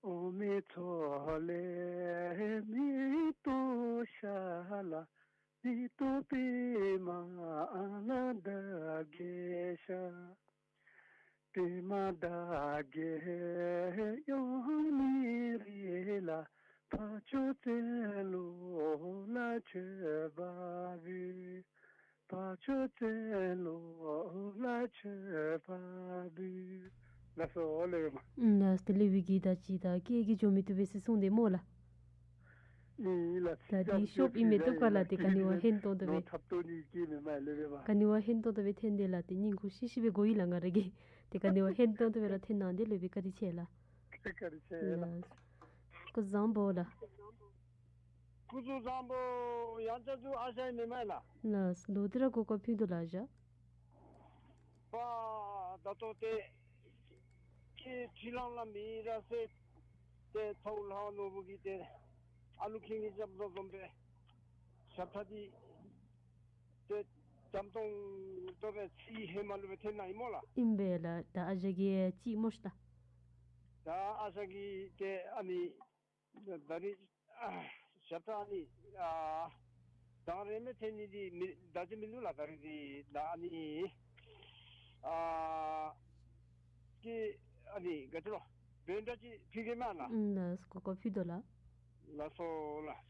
འོ་མའི་ཚོགས་ལས་མེ་ཏོག་ཤར་ལ་མེ་ཏོག་པདྨ་ལ་འདབ་བརྒྱད་ཤར། པདྨ་འདབ་བརྒྱད་གཡོ་མེ་རི་ལ་འཕགས་མཆོག་བཙན་སློབ་ལ་མཆོད་པ་འབུལ། འཕགས་མཆོག་བཙན་སློབ་ལ་མཆོད་པ་འབུལ། ལགས་སོ་ལེགས་པས་མ། ལགས་སོ་ལེགས་པའི་གི་ད་ཅི་ད་སྐད་ཀྱིས་འཇོ་མི་བཏུབ་པས་ཟེར་གསུངས་ཏེ་སྨོ་ལགས། ཨིན་ལགས། ད་འདི་ཤོབ་ཨིན་མི་བཏུབ་ག་ལགས། ཏེ་ག་ནི་བ་ཧན་ཏོང་ཏོ་སྦེ། ནོར་ཐབས་ཏོ་ནི་སྐྱེས་མི་མ་ལེགས་པས་མ། ག་ནི་བ་ཧན་ཏོང་ཏོ་སྦེ་འཐེན་ཏེ་ལགས། ཏེ་སྙིང་ཁུང་ཤི་ཤི་སྦེ་གོ་ཡི་ལགས་ང་ར་གིས། ཏེ་ག་ནི་བ་ཧན་ཏོང་ཏོ་སྦེ་ར་འཐེན་གནང་སྟེ་ལེགས་པའི་བཀའ་དྲིན་ཆེ་ལགས། བཀའ་དྲིན་ཆེ་ལགས། ལགས། སྐུ་གཟུགས་བཟང་པོ་ལགས། སྐུ་གཟུགས་བཟང་པོ། ཡང་བསྐྱར་དུ་ཨ་ཞང་ཨིན་མས་ལགས། ལགས། ལོག་སྟེ་ར་གོ་སྐབས་ཕུལ་དོ་ལགས་ཨ་ཞང་། པ་ད་ལྟོ་ཏེ་ཁྱེད་ཁྲི་ལང་ལ་མི་ར་ཟེར་ཏེ་ཐོག་ལྷག་ནོར་བུ་གིས་ཏེ་ཨ་ལུ་ཁྱེད་ཀྱིས་འཇམ་ཏོང་ཏོ་སྦེ་ཞབས་ཁྲ་འདི་ཏེ་འཇམ་ཏོང་ཏོ་སྦེ་ཚིག་ཧེ་མ་ལུ་སྦེ་འཐེན་གནང་ཡི་སྨོ་ལགས། ཨིན་པས་ལགས། ད་ཨ་ཞང་གིས་ཅིག་སྨོ་ཤིག་ལགས། ད་ཨ་ཞང་གིས་ཏེ་ཨ་ནི་ད་རིས་ཨ་ཞབས་ཁྲ་ཨ་ནི་ཨ་དང་རེ་མེ་འཐེན་ནི་འདི་མི་ད་ཅི་མིན་འདུག་ལགས། ད་རིས་འདི་ད་ཨ་ནི་ཨ་ཀི་ཨ་ནི་ག་ཅི་ལོ་བོད་སྒྲ་ཅིག་ཕུལ་གེ་མས་ལགས། ཨིན་ལགས། གོ་སྐབས་ཕུལ་དོ་ལགས། ལགས་སོ་ལགས།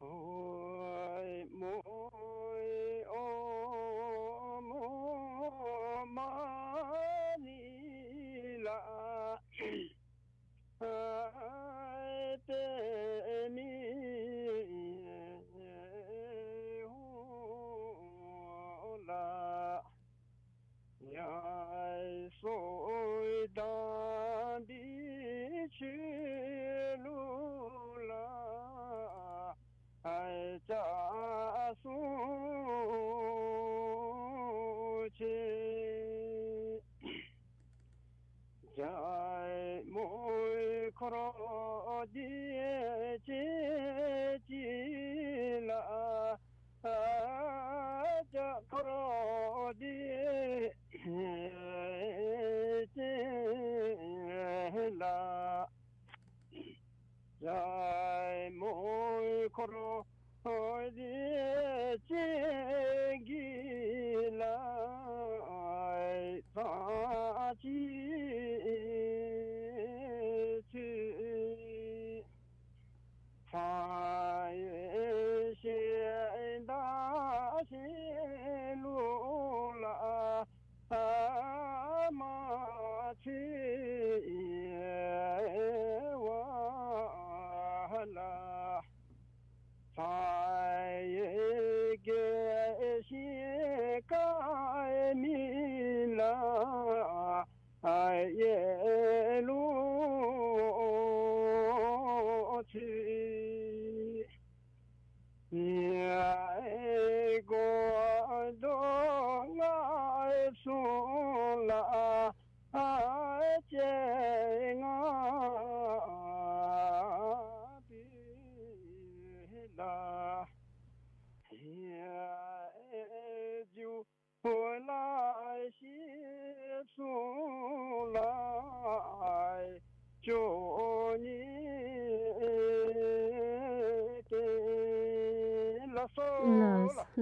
ཨོ་མོ་ཨོ་མོ་མ་ཎི་ལ་ཨ་པདྨེ་ཧཱུྃ་ལ། ཡ་སོ་དམ་པའི་ཆོས་ལུགས་ལ་ཨ་ཙ་སུ་ཆེ། ཇ་མོ་འཁོར་འདི་ཅེ་ཅི་ལ། ཨ་ཇ་འཁོར་འདི་ཅེ་ལ། ཇ་མོ་འཁོར་འདི་ཅེ་གི་ལ། ཨ་ཙ་ཅི་ཅི།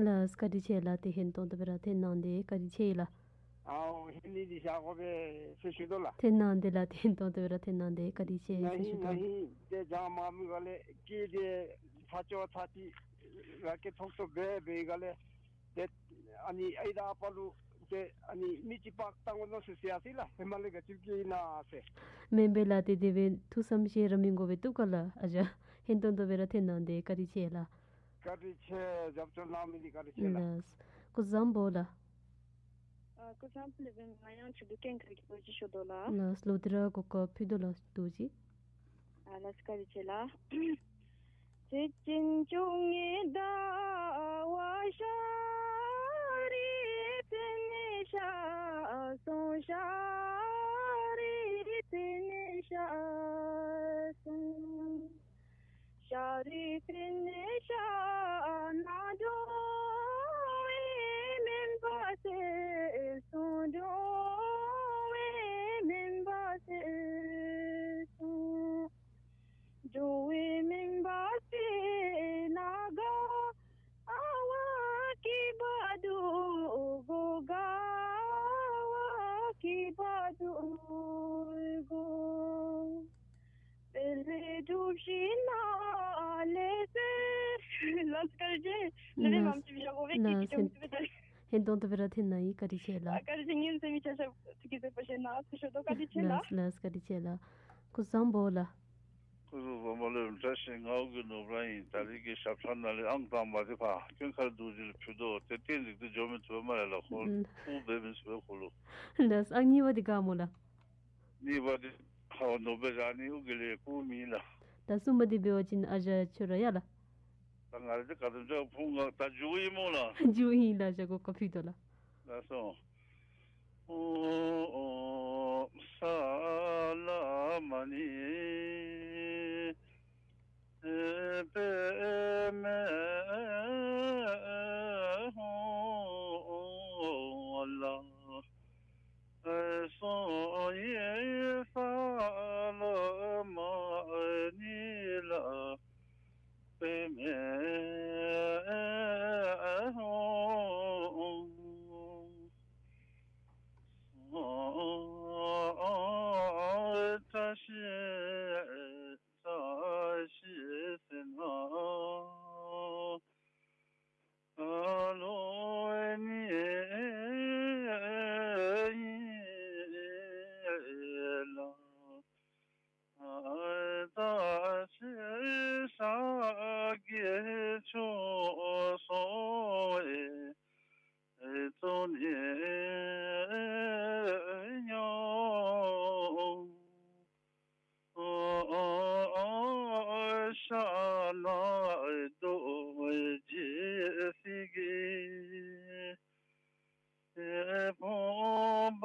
ལགས། བཀའ་དྲིན་ཆེ་ལགས། ཏེ་ཧན་ཏོང་ཏོ་སྦེ་ར་འཐོན་གནང་སྟེ་བཀའ་དྲིན་ཆེ་ལགས། ཨའོ་ཧེ་ནི་འདི་བཞག་དགོ་པས་ཟེར་ཞུ་དོ་ལགས། འཐོན་གནང་སྟེ་ལགས། ཏེ་ཧན་ཏོང་ཏོ་སྦེ་ར་འཐོན་གནང་སྟེ་བཀའ་དྲིན་ཆེ་ཟེར་ཞུ་དོ། ནཱ་ཧིང་ནཱ་ཧིང་ཏེ་བྱང་མ་མི་ག་ལས་ཀི་ཏེ་ཕ་ཅོ་ཚ་ཏི་ར་སྐད་ཐོག་ཏོ་སྦེ་འབད་ག་ལས་ཏེ་ཨ་ནི་ཨའི་དང་ཨ་པ་ལུ་ཏེ་ཨ་ནི་མི་ཅིག་ཕར་བཏང་དགོ་མནོ་ཟེར་ཟེར་ཡ་ཟེར་ལགས། ཧེ་མ་ལས་ག་ཅི་བཀོད་ཨིན་ན་ཟེར། མེན་པས་ལགས། ཏེ་དེ་སྦེ་ཐུགས་བསམ་བཞེས་ར་མི་དགོ་པས་བཏུབ་ག་ལགས། ཨ་ཞང་ཧན་ཏོང་ཏོ་སྦེ་ར་འཐོན་གནང་སྟེ་བཀའ་དྲིན་ཆེ་ལགས། བཀའ་དྲིན་ཆེ། རྒྱབ་སྐྱོར་གནང་མི་འདི་བཀའ་དྲིན་ཆེ་ལགས། ལགས། སྐུ་གཟུགས་བཟང་པོ་ལགས། ཨ་སྐུ་གཟུགས་བཟང་པོ་ལགས། ང་ཡང་ཆུ་བདུད་ཀན་ཁ་གི་བུ་ཅིག་ཤོད་དོ་ལགས། ལགས། ལོག་སྟེ་ར་གོ་སྐབས་ཕུལ་དོ་ལགས། བདུད་ཅིག། ཨ་ལགས་བཀའ་དྲིན་ཆེ་ལགས། ལགས་བཀའ་དྲིན་ཆེ། ནཱ་ལས་མར་ཅིག་བཞག་དགོ་པས། ལགས་ཀྱི་ཀྱི་ཀྱི་ཀྱི་ཀྱི། ཧན་ཏོང་ཏོ་སྦེ་ར་འཐོན་གནང་ཡི། བཀའ་དྲིན་ཆེ་ལགས། ཨ་བཀའ་དྲིན་ཆེ། ངན་སེམས་མི་ཆ་ཤ་ཐུགས་ཀྱི་བཟོད་པ་བཞེས་གནང་ཟེར་ཞུ་དོ། བཀའ་དྲིན་ཆེ་ལགས། ལགས་བཀའ་དྲིན་ཆེ་ལགས། སྐུ་གཟུགས་བཟང་པོ་ལགས། སྐུ་གཟུགས་བཟང་པོ་ལགས། བཀྲ་ཤིས་ངག་གི་ནོར་བུ་ར་ཨིན། ད་རེས་ཀྱི་ཞབས་ཁྲ་ནང་ལས་ཨང་དང་པ་འདི་ཕར་ཀན་ཁར་བདུད་རྩི་ལུ་ཕུལ་དོ། ཏེ་ཏན་ཏིག་ཏུ་འགྱོ་མི་ཚུགས་པས་སྨ་རེ་ལགས། ཁོ་ཨུམ་དབུགས་འབད་མི་ཚུགས་པས་ཁོ་ལུ། ལགས། ཨང་གཉིས་པ་འདི་ག་སྨོ་ལགས། གཉིས་པ་འདི་ཧ་ནོར་བུ་ར་ཨ་ནི་ཨུ་གི་ལས་ཁུངས་མེད་ལགས། ད་གསུམ་པ་འདི་འབད་བ་ཅིན་ཨ་ཞང་ཁྱོད་ར་ཡ་ལགས། ད་ང་ར་འདི་ག་དེམ་ཅིག་ཕུང་ང་ད་མཇུག་ཨིན་སྨོ་ལགས། མཇུག་ཨིན་ལགས། ཨ་ཞང་གོ་སྐབས་ཕུལ་དོ་ལགས། ལགས་སོ། ཨོཾ་ས་ལ་མ་ཎི་པདྨེ་ཧཱུྃ་ལ། སོ་ཡེ་ས་ལ་མ་ཎི་ལ་པདྨེ་ཧཱུྃ། བཀྲ་ཤིས་བཀྲ་ཤིས་ཟེར་ན་ཨ་ལོ་ནི་ལ། ཨ་ད་ཤེས་བྱ་དགེ་ཆོས་སོང་བའི་གཙོ་ནས་ཡང་ཤ་ན་རྡོ་རྗེ་སྲས་ཀྱི་ཕོངས་པ་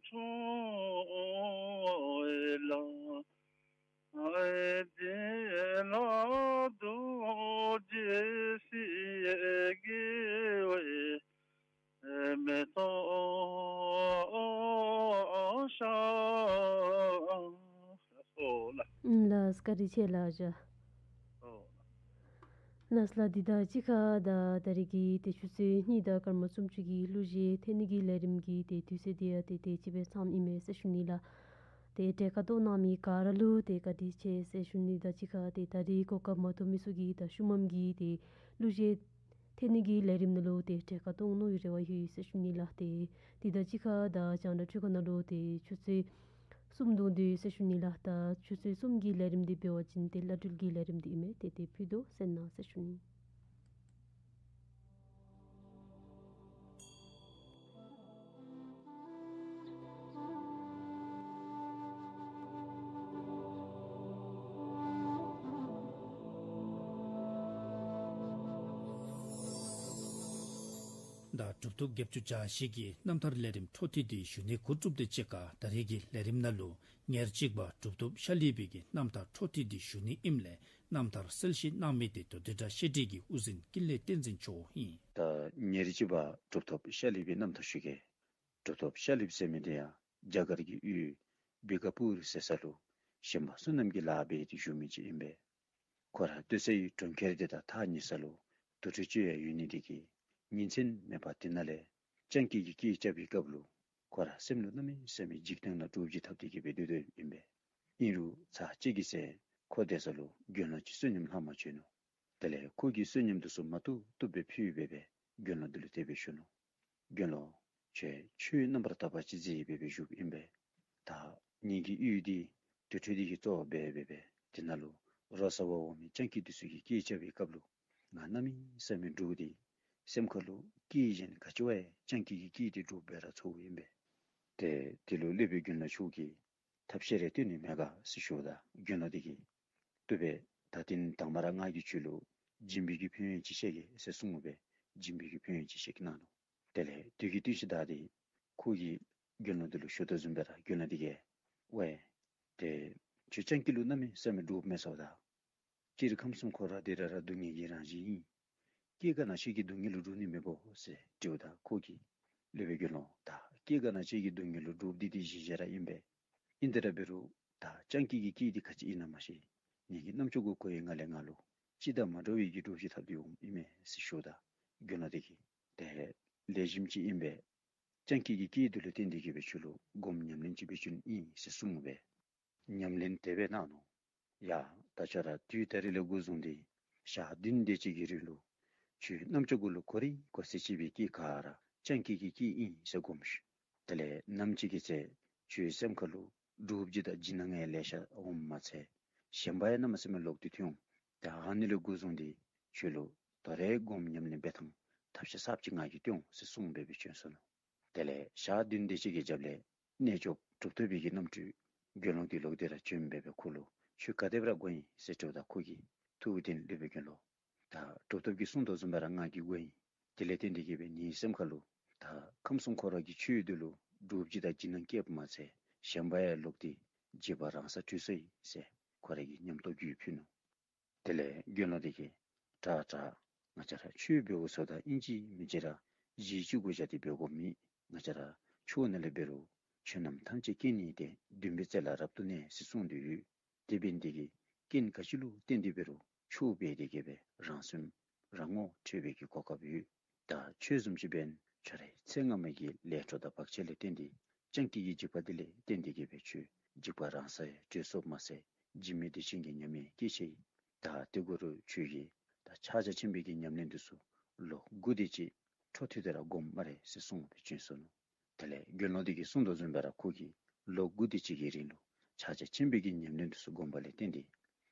འཁྲུངས་ལ། དེ་ལ་རྡོ་རྗེ་སྲས་དགེ་བའི་མེ་ཏོག་ཤར། ལགས་སོ་ལགས། ལགས་བཀའ་དྲིན་ཆེ་ལགས་ཨ་ཞང་། ལགས་ལགས། འདི་དང་གཅིག་ཁར་ད་ད་རེས་ཀྱི་ཏེ་ཆུ་ཚོད་གཉིས་དང་སྐར་མ་སུམ་ཅུ་གི་གླུ་གཞས་འཐེན་ནི་གི་ལས་རིམ་གྱི་ཏེ་དུས་ཚོད་འདི་ཡང་ཏེ་དེ་ཅིག་སྦེ་མཚམས་ཨིན་མས་ཟེར་ཞུ་ནི་ལགས། ཏེ་གྲལ་ཁར་གཏོགས་གནང་མི་ག་ར་ལུ་ཏེ་བཀའ་དྲིན་ཆེ་ཟེར་ཞུ་ནི་དང་གཅིག་ཁར་ཏེ་ད་རེས་གོ་སྐབས་མ་ཐོབ་མི་ཚུ་གིས་ད་ཤུལ་མམ་གྱི་ཏེ་གླུ་གཞས་འཐེན་ནི་གི་ལས་རིམ་ནང་ལུ་ཏེ་གྲལ་ཁར་གཏོགས་གནང་ནིའི་རེ་བ་ཡོད་ཟེར་ཞུ་ནི་ལགས། ཏེ་འདི་དང་གཅིག་ཁར་ད་རྒྱང་བསྒྲགས་འཕྲུལ་ཁང་ནང་ལུ་ཏེ་ཆུ་ཚོད་གསུམ་བརྡུང་དོ་ཟེར་ཞུ་ནི་ལགས། ད་ཆུ་ཚོད་གསུམ་གྱི་ལས་རིམ་འདི་འབད་བ་ཅིན་ཏེ་བླ་སྤྲུལ་གྱི་ལས་རིམ་འདི་ཨིན་མས། ཏེ་དེ་ཕུལ་དོ་གསན་གནང་ཟེར་ཞུ་ནི། ད་གྲུབ་ཐོབ་བརྒྱད་ཅུ་གྱ་བཞི་གི་རྣམ་ཐར་ལས་རིམ་འཕྲོ་མཐུད་དེ་ཞུ་ནི་འགོ་བཙུགསཔ་དང་གཅིག་ཁར་ད་རེས་ཀྱི་ལས་རིམ་ནང་ལུ་ཉེར་གཅིག་པ་གྲུབ་ཐོབ་ཤ་ལི་པའི་གི་རྣམ་ཐར་འཕྲོ་མཐུད་དེ་ཞུ་ནི་ཨིནམ་ལས་རྣམ་ཐར་གསལ་བཤད་གནང་མི་འདི་མདོ་སྡེ་བཀྲ་ཤིས་སྒྲོན་གྱི་དབུ་འཛིན་ཀུན་ལེགས་བསྟན་འཛིན་མཆོག་ཨིན། ད་ཉེར་གཅིག་པ་གྲུབ་ཐོབ་ཤ་ལི་པའི་རྣམ་ཐར་ཞུ་གེ། གྲུབ་ཐོབ་ཤ་ལི་པ་ཟེར་མི་འདི་ཡང་རྒྱ་གར་གྱི་ཡུལ་བི་ཀ་པུར་ཟེར་ས་ལུ་ཞིང་པ་བསོད་ནམས་ཀྱི་ལཱ་འབད་དེ་བཞུགས་མི་ཅིག་ཨིན་པས། ཁོ་ར་སྡོད་སའི་གྲོང་ཁྱེར་དེ་དང་ཐག་ཉེ་ས་ལུ་དུར་ཁྲོད་ཅིག་ཡང་ཡོད་ནི་དེ་གིས་ཉིན་མཚན་མེད་པར་དེ་ནང་ལས་སྤྱང་ཀི་གི་སྐད་རྐྱབ་པའི་སྐབས་ལུ་ཁོ་ར་སེམས་ལུ་གནམ་མེད་ས་མེད་འཇིགས་སྣང་དང་འདྲོག་བྱེལ་འཐབ་སྟེ་གི་སྦེ་སྡོད་དོ་ཨིན་པས། ཨིན་རུང་ཚར་གཅིག་གི་ཚེ་ཁོ་སྡོད་ས་ལུ་དགེ་སློང་ཅིག་བསོད་སྙོམས་ལྷངམ་བྱོན་ནུག། དེ་ལས་ཁོ་གིས་བསོད་སྙོམས་དེ་ཚུ་མ་བཏུབ་བཏུབ་སྦེ་ཕུལ་སྦེ་སྦེ་དགེ་སློང་དེ་ལུ་དེ་སྦེ་ཞུ་ནུག། དགེ་སློང་ཁྱོད་ཆོས་རྣམ་པར་དག་པ་ཅིག་མཛད་སྦེ་སྦེ་བཞུགསཔ་ཨིན་པས། ད་ངེ་གི་ཡུལ་འདི་དུར་ཁྲོད་འདི་གིས་གཙོ་བོ་འབད་སྦེ་སྦེ་དེ་ནང་ལུ་རོ་ཟ་བར་འོང་མི་སྤྱང་ཀི་དེ་ཚུ་གི་སྐད་རྐྱབ་པའི་སྐབས་ལུ་ང་གནམ་མེད་ས་མེད་འདྲོག་སྟེ་སེམས་ཁ་ལུ་སྐད་གཞན་ག་ཅི་བ་ཡང་སྤྱང་ཀི་གི་སྐད་དེ་འདྲོག་སྦེ་ར་ཚོརཝ་ཨིན་པས། ཏེ་དེ་ལུ་སློབ་དཔོན་དགེ་སློང་མཆོག་གིས་ཐབས་ཤེས་རེ་སྟོན་ནི་མེད་ག་ཟེར་ཞུཝ་ད་དགེ་སློང་དེ་གིས་བཏུབ་པས། ད་དེ་ནི་དང་པ་ར་ང་གིས་ཁྱོད་ལུ་སྦྱིན་པའི་གི་ཕན་ཡོན་ཅིག་བཤད་གེ་ཟེར་གསུངས་པས། སྦྱིན་པའི་གི་ཕན་ཡོན་ཅིག་བཤད་གེ་གནང་ནུག། དེ་ལས་དུས་ཀྱི་སྟོན་ཞིང་ད་དེ་ཁོ་གིས་དགེ་སློང་དེ་ལུ་ཞུ་དོ་བཟུམ་སྦེ་ར་དགེ་སློང་དེ་གིས་ཝའེ་ཏེ་ཁྱོད་སྤྱང་ཀི་ལུ་གནམ་མེད་ས་མེད་འདྲོགཔ་མས་ཟེརཝ་ད་སྤྱིར་ཁམས་གསུམ་འཁོར་བ་འདི་ར་ར་སྡུག་བསྔལ་གྱི་རང་བཞིན་ཨིན། སྐྱེ་རྒ་ན་འཆི་གི་སྡུག་བསྔལ་ལུ་འདྲོག་ནི་མེད་པོ་ཟེར་དྲིཝ་ད་ཁོ་གིས་སློབ་དཔོན་དགེ་སློང་ད་སྐྱེ་རྒ་ན་འཆི་གི་སྡུག་བསྔལ་ལུ་འདྲོགཔ་འདི་དེ་བཞིན་གཤིས་ར་ཨིན་པས། ཨིན་ཏེ་ར་འབད་རུང་ད་སྤྱང་ཀི་གི་སྐད་འདི་ག་ཅི་ཨིན་ན་མ་ཤེས། ངེ་གི་རྣམ་ཅོ་གུ་གོ་བའི་སྒང་ལས་ང་ལུ་ཅི་དང་མ་འདྲ་བའི་གི་འདྲོག་བྱེལ་འཐབ་སྟེ་འོངམ་ཨིན་མས་ཟེར་ཞུཝ་ད་དགེ་སློང་དེ་གིས་ཏེ་ལེགས་ཤོམ་ཅིག་ཨིན་པས། སྤྱང་ཀི་གི་སྐད་དེ་ལུ་བརྟེན་ཏེ་གི་སྦེ་ཁྱོད་ལུ་སྒོམ་ཉམས་ལེན་ཅིག་འབད་བཅུག་ནི་ཨིན་ཟེར་གསུངས་པས། ཉམས་ལེན་དེ་སྦེ་གནང་ནུག། ཡ་ད་ཁྱོད་ར་དུས་ད་རིས་ལས་འགོ་བཟུང་སྟེ་ཞག་བདུན་དེ་ཅིག་གི་རིང་ལུ་ཁྱོད་རྣམ་ཅོ་གུ་ལུ་གོ་རིགས་གོ་གསལ་ཅིག་སྦེ་སྐད་ག་ར་སྤྱང་ཀི་གི་སྐད་ཨིན་ཟེར་སྒོམ་ཤིག། དེ་ལས་ནམ་ཅིག་གི་ཚེ་ཁྱོད་སེམས་ཁ་ལུ་འདྲོག་བྱེལ་དང་འཇིགས་སྣང་ཡང་ལེ་ཤ་འོངམ་མ་ཚད་ཞེན་པ་ཡང་གནམ་མེད་ས་མེད་ལོག་སྟེ་ཐོན་འོང་། ད་ཨ་ནི་ལས་འགོ་བཟུང་སྟེ་ཁྱོད་ལུ་ད་རེས་སྒོམ་ཉམས་ལེན་འབད་ཐངས་ཐབས་ཤེས་གསརཔ་ཅིག་ང་གིས་སྟོན་འོང་ཟེར་གསུངས་སྦེ་སྦེ་བྱོན་སོ་ནུག། དེ་ལས་ཞག་བདུན་དེ་ཅིག་གི་རྒྱབ་ལས་རྣལ་འབྱོརཔ་གྲུབ་ཐོབ་པའི་གི་རྣམ་སྤྲུལ་དགེ་སློང་དེ་ལོག་སྟེ་ར་བྱོན་སྦེ་སྦེ་ཁོ་ལུ་ཁྱོད་ག་དེ་སྦེ་ར་གོ་ཡི་ཟེར་དྲིཝ་ད་ཁོ་གིས་ཐུགས་བདེན་སློབ་དཔོན་དགེ་སློང་། ད་གྲུབ་ཐོབ་ཀྱིས་གསུངས་དོ་བཟུམ་སྦེ་ར་ང་གིས་གོ་ཡི། དེ་ལས་བརྟེན་ཏེ་གི་སྦེ་ངེའི་སེམས་ཁ་ལུ་ད་ཁམས་གསུམ་འཁོར་བ་གི་ཆོས་འདི་ལུ་འདྲོག་བྱེལ་དང་འཇིགས་སྣང་སྐྱེཝ་མ་ཚད་ཞེན་པ་ཡང་ལོག་སྟེ་འཇིགས་པ་རང་སར་གྲོལ་སོ་ཡི་ཟེར་ཁོ་ར་གིས་ཉམས་རྟོགས་རྒྱུད་ཕུལ་ནུག། དེ་ལས་དགེ་སློང་དེ་གིས་དྲག་དྲག་ང་བཅས་ར་ཆོས་འབད་འོང་ཟེརཝ་ད་ཨིན་ཅི་མིན་ཅི་ར་གཞི་གཅིག་གུ་བཞག་སྟེ་འབད་དགོཔ་མེད། ང་བཅས་ར་ཆོས་ནང་ལས་འབད་རུང་ཆོས་རྣམས་ཐམས་ཅད་རྐྱེན་ནི་སྟེ། འདུན་པའི་རྩེ་ལ་རབ་ཏུ་གནས་ཟེར་གསུངས་ཏེ་ཡོད། དེ་འབད་ནི་དེ་གིས་རྐྱེན་ག་ཅི་ལུ་བརྟེན་ཏེ་འབད་རུང་ཆོས་འབད་དེ་གི་སྦེ་རང་སེམས་རང་ངོ་འཕྲོད་པའི་གི་གོ་སྐབས་ཡོད། ད་ཁྱོད་བཟུམ་ཅིག་འབདན་ཁྱོད་རའི་ཚེ་སྔ་མ་གི་ལས་འཕྲོ་དང་བར་ཆད་ལས་བརྟེན་ཏེ་སྤྱང་ཀི་གི་འཇིགས་པ་འདི་ལས་བརྟེན་ཏེ་གི་སྦེ་ཁྱོད་འཇིགས་པ་རང་སར་གྲོལ་སོཔ་མ་ཚད་འཇིགས་མེད་བདེ་ཆེན་གྱི་ཉམས་ཡང་སྐྱེས་ཅི། ད་དེ་གུ་ར་ཁྱོད་ཀྱིས་ད་ཕྱག་རྒྱ་ཆེན་པོའི་གི་ཉམས་ལེན་འདི་ཚུ་ལོ་དགུ་དེ་ཅིག་འཕྲོ་མཐུད་དེ་ར་སྒོམ་སྨ་རེ་ཟེར་གསུངས་སྦེ་བྱོན་སོ་ནུག། དེ་ལས་དགེ་སློང་དེ་གིས་གསུངས་དོ་བཟུམ་སྦེ་ར་ཁོ་གིས་ལོ་དགུ་དེ་ཅིག་གི་རིང་ལུ་ཕྱག་རྒྱ་ཆེན་པོའི་གི་ཉམས་ལེན་འདི་ཚུ་སྒོམ་པ་ལས་བརྟེན་ཏེ་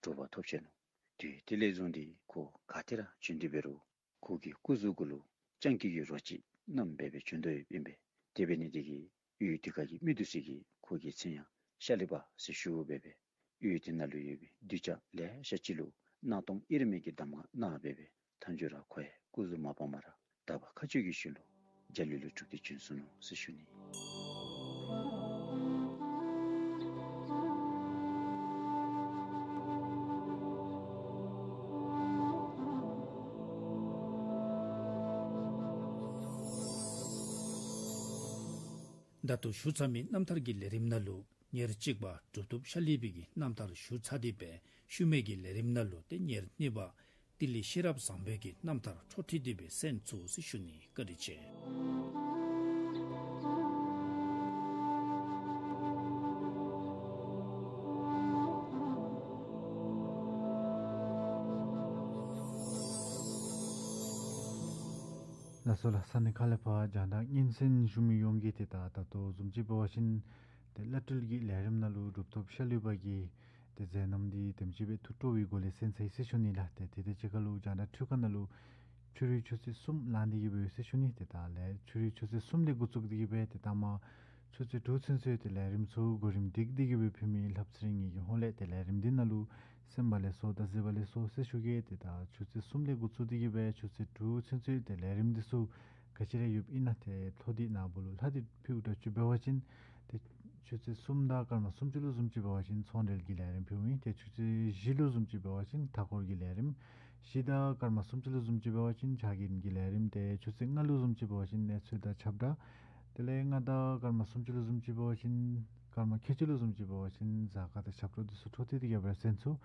གྲུབ་པ་ཐོབ་ཆི་ནུག། དུས་དེ་ལས་བཟུང་སྟེ་ཁོ་ག་ཏེ་ར་བྱོན་ཏེ་འབད་རུང་ཁོ་གི་སྐུ་གཟུགས་གུ་ལུ་སྤྱང་ཀི་གི་རོ་ཅིག་བསྣམས་སྦེ་སྦེ་བྱོན་དོ་ཡོདཔ་ཨིན་པས། དེ་འབད་ནི་དེ་གིས་ཡུལ་དེ་ཁ་གི་མི་འདི་ཚུ་གིས་ཁོ་གི་མཚན་ཡང་ཤ་ལི་པ་ཟེར་ཞུ་སྦེ་སྦེ་ཡུལ་དེ་ནང་ལུ་ཡོད་པའི་གདུལ་བྱ་ལེ་ཤ་ཅིག་ལུ་གནག་དུང་དབྱེར་མེད་ཀྱི་གདམས་ངག་གནང་སྦེ་སྦེ་མཐའ་མཇུག་ར་ཁོ་ཡང་སྐུ་གཟུགས་མ་སྤངས་པར་དག་པ་མཁའ་སྤྱོད་ཀྱི་ཞིང་ལུ་འཇའ་ལུས་ལུ་གྲུབ་སྟེ་བྱོན་སོ་ནུག་ཟེར་ཞུ་ནི། ད་ལྟོ་ཞུ་ཚར་མི་རྣམ་ཐར་གྱི་ལས་རིམ་ནང་ལུ་ཉེར་གཅིག་པ་གྲུབ་ཐོབ་ཤ་ལི་པའི་གི་རྣམ་ཐར་ཞུ་ཚར་ཏེ་སྦེ་ཤུལ་མའི་གི་ལས་རིམ་ནང་ལུ་ཏེ་ཉེར་གཉིས་པ་ཏི་ལི་ཤེས་རབ་བཟང་པོའི་གི་རྣམ་ཐར་འཕྲོ་མཐུད་དེ་སྦེ་གསན་ཚུགས་ཟེར་ཞུ་ནི། བཀའ་དྲིན་ཆེ། ལགས་སོ་ལགས། ས་གནས་ཁག་ལས་ཕར་རྒྱང་བསྒྲགས་སྙན་གསན་ཞུ་མི་ཡོངས་ཀྱིས་ཏེ་ད་ད་ལྟོ་བཟུམ་ཅིག་འབད་བ་ཅིན་ཏེ་བླ་སྤྲུལ་གྱི་ལས་རིམ་ནང་ལུ་གྲུབ་ཐོབ་ཤ་ལུས་པ་གི་ཏེ་མཛད་རྣམ་འདི་དེམ་ཅིག་སྦེ་ཐུགས་སྤྲོ་བའི་སྒོ་ལས་གསན་ཚར་ཡི་ཟེར་ཞུ་ནི་ལགས། ཏེ་དེ་དང་གཅིག་ཁར་ལུ་རྒྱང་བསྒྲགས་འཕྲུལ་ཁང་ནང་ལུ་ཆོས་རིག་ཆོས་ཚན་གསུམ་ལང་སྟེ་གི་སྦེ་ཡོད་ཟེར་ཞུ་ནི། ཏེ་ད་ལས་ཆོས་རིག་ཆོས་ཚན་གསུམ་ལས་འགོ་བཙུགས་ཏེ་གི་སྦེ་ཏེ་ད་མ་ཆུ་ཚོད་དྲུག་ཚུན་ཚོད་ཏེ་ལས་རིམ་ཚུ་གོ་རིམ་སྒྲིག་སྟེ་གི་སྦེ་ཕུལ་མི་ལྷབ་ཚེ་རིང་ངེ་གི་ཧོངས་ལས་ཏེ་ལས་རིམ་འདི་ནང་ལུ་གསན་པ་ལེགས་སོ་དང་གཟིགས་པ་ལེགས་སོ་ཟེར་ཞུ་གེ། ཏེ་ད་ཆུ་ཚོད་གསུམ་ལས་འགོ་བཙུགས་ཏེ་གི་སྦེ་ཆུ་ཚོད་དྲུག་ཚུན་ཚོད་ཏེ་ལས་རིམ་འདི་ཚུ་ག་ཅི་ར་ཡོདཔ་ཨིན་ན་ཏེ་ལྷོ་འདི་ནཱ་བུ་ལུ་ལྷ་འདི་ཕུལཝ་ད་ཅིག་འབད་བ་ཅིན་ཏེ་ཆུ་ཚོད་གསུམ་དང་སྐར་མ་སུམ་ཅུ་ལུ་བཟུམ་ཅིག་འབད་བ་ཅིན་ཚོང་འབྲེལ་གྱི་ལས་རིམ་ཕུལཝ་ཨིན། ཏེ་ཆུ་ཚོད་བཞི་ལུ་བཟུམ་ཅིག་འབད་བ་ཅིན་མཐའ་འཁོར་གྱི་ལས་རིམ། བཞི་དང་སྐར་མ་སུམ་ཅུ་ལུ་བཟུམ་ཅིག་འབད་བ་ཅིན་ཕྱག་འགན་གྱི་ལས་རིམ། ཏེ་ཆུ་ཚོད་ལྔ་ལུ་བཟུམ་ཅིག་འབད་བ་ཅིན་གནས་ཚུལ་དང་ཁྱབ་བསྒྲགས། དེ་ལས་ལྔ་དང་སྐར་མ་སུམ་ཅུ་ལུ་བཟུམ་ཅིག་འབད་བ་ཅིན་སྐར་མ་ཁལ་གཅིག་ལུ་བཟུམ་ཅིག་འབད་བ་ཅིན་གཟའ་སྐར་དང་ཞབས་བྲོ་འདི་ཚུ་འཕྲོ་མཐུད་དེ་གི་སྦེ་གསན་ཚུགས།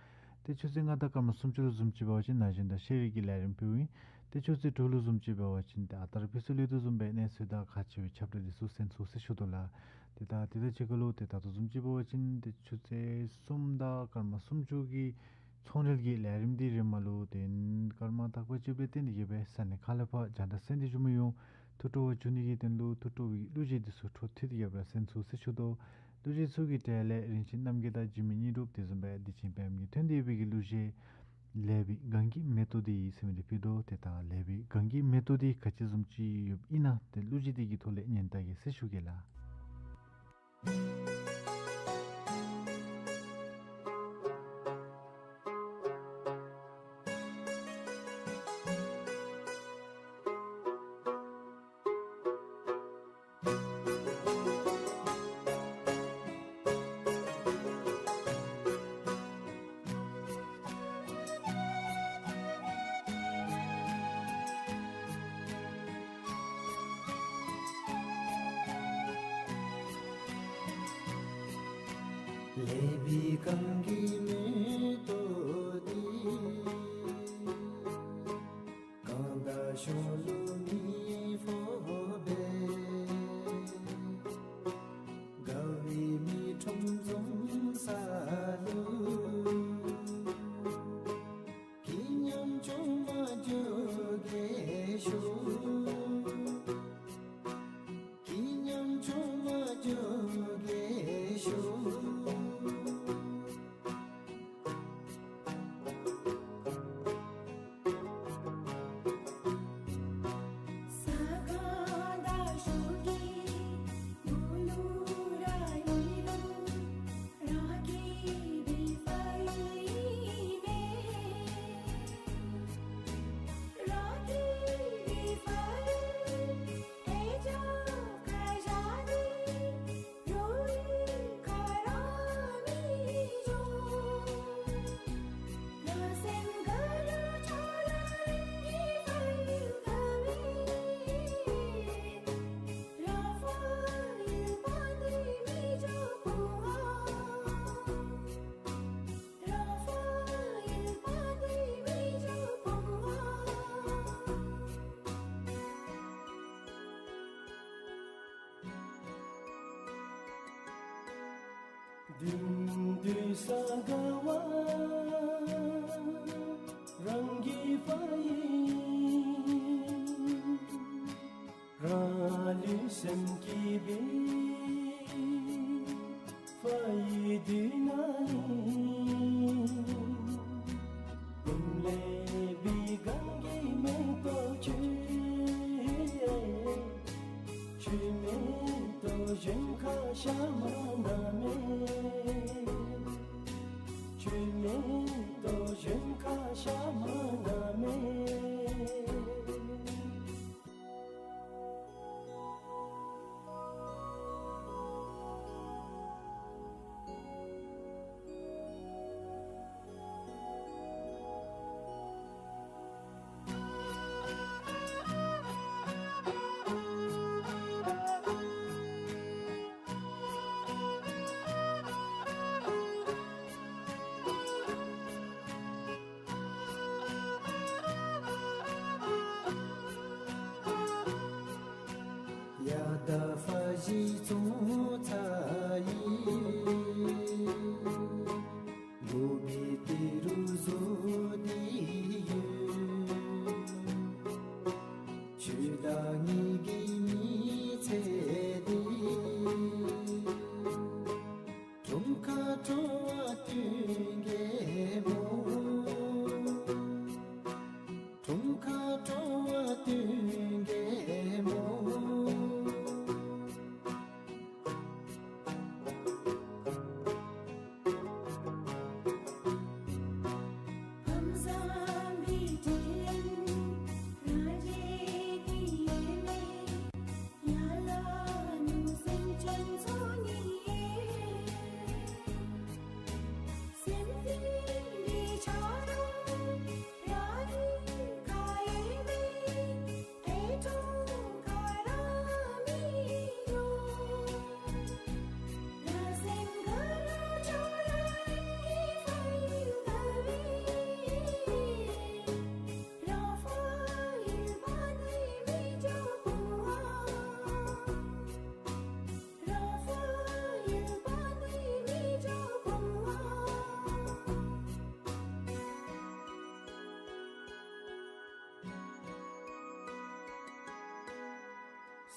ཏེ་ཆུ་ཚོད་ལྔ་དང་སྐར་མ་སུམ་ཅུ་ལུ་བཟུམ་ཅིག་འབད་བ་ཅིན་ན་གཞོན་དང་ཤེས་རིག་གི་ལས་རིམ་ཕུལཝ་ཨིན། ཏེ་ཆུ་ཚོད་དྲུག་ལུ་བཟུམ་ཅིག་འབད་བ་ཅིན་ཏེ་ཨ་རྟག་ར་ཕུལ་སྲོལ་ཡོད་དོ་བཟུམ་སྦེ་གནས་ཚུལ་དང་ཁག་ཆེ་བའི་ཁྱབ་བསྒྲགས་འདི་ཚུ་གསན་ཚུགས་ཟེར་ཞུ་དོ་ལགས། ཏེ་ད་དེ་དང་གཅིག་ཁར་ལུ་ཏེ་ད་ལྟོ་བཟུམ་ཅིག་འབད་བ་ཅིན་ཏེ་ཆུ་ཚོད་གསུམ་དང་སྐར་མ་སུམ་ཅུ་གི་ཚོང་འབྲེལ་གྱི་ལས་རིམ་འདི་རིམ་པ་ལུ་ཏེ་སྐར་མ་དག་པ་ཅིག་སྦེ་བཏོན་ཏེ་གིས་སྦེ་ས་གནས་ཁག་ལས་ཕར་རྒྱང་བསྒྲགས་གསན་ཏེ་བཞུགས་མི་ཡོངས་ཐུགས་སྤྲོ་བ་འཇུ་ནི་གི་དོན་ལུ་ཐུགས་སྤྲོ་བའི་གླུ་གཞས་འདི་ཚུ་འཕྲོ་མཐུད་དེ་གིས་སྦེ་གསན་ཚུགས་ཟེར་ཞུ་དོ། གླུ་གཞས་ཚུ་གི་གྲས་ལས་རིན་ཆེན་རྣམ་རྒྱལ་དང་འཇིགས་མེད་དངོས་གྲུབ་དེ་བཟུམ་སྦེ་བདེ་ཆེན་པདྨ་གིས་འཐེན་ཏེ་ཡོད་པའི་གི་གླུ་གཞས་ལེགས་པའི་གངས་ཀྱི་མེ་ཏོག་འདི་ཟེར་མི་འདི་ཕུལ་དོ། ཏེ་ད་ལེགས་པའི་གངས་ཀྱི་མེ་ཏོག་འདི་ག་ཅི་བཟུམ་ཅིག་ཡོདཔ་ཨིན་ན་ཏེ་གླུ་གཞས་འདི་གི་ཐོག་ལས་ཉན་བལྟ་གེ་ཟེར་ཞུ་གེ་ལགས། ལེགས་པའི་གངས་ཀྱི་མེ་ཏོག་འདི། གངས་དང་ཞོ་ལུ་མི་ཕོག་པས། དགའ་བའི་མི་ཁྲོམ་འཛོམས་ས་ལུ། སྐྱིད་ཉམས་ཆུང་མ་འགྱོ་གེ་ཤོག། སྐྱིད་ཉམས་ཆུང་མ་འགྱོ་གེ་ཤོག། བདུད་འདུལ་ས་དགའ་བ་རང་གི་ཕ་ཡིན། རང་ལུས་སེམས་ཀྱི་བི་ཕ་ཡི་དུས་ན་ནི། ལེགས་པའི་གངས་ཀྱི་མེ་ཏོག་ཁྱོད། ཁྱོད་མེད་དོ་གཞན་ཁ་ཤ་མ་ན་མེད། ཁྱོད་མེད་དོ་གཞན་ཁ་ཤ་མ་ན་མེད། ཡ་ད་ཕ་གཞིས་ཚོང་ཚ་ཡི། འགོ་པའི་ཏི་རུ་བཟོ་སྟེ་ཡོད། ཁྱོད་དང་ངེ་གི་མི་ཚེ་འདི། ཁྲོམ་ཁ་འགྲོ་བ་སྟོན་གེ་སྨོ། ཁྲོམ་ཁ་འགྲོ་བ་སྟོན་གེ་སྨོ།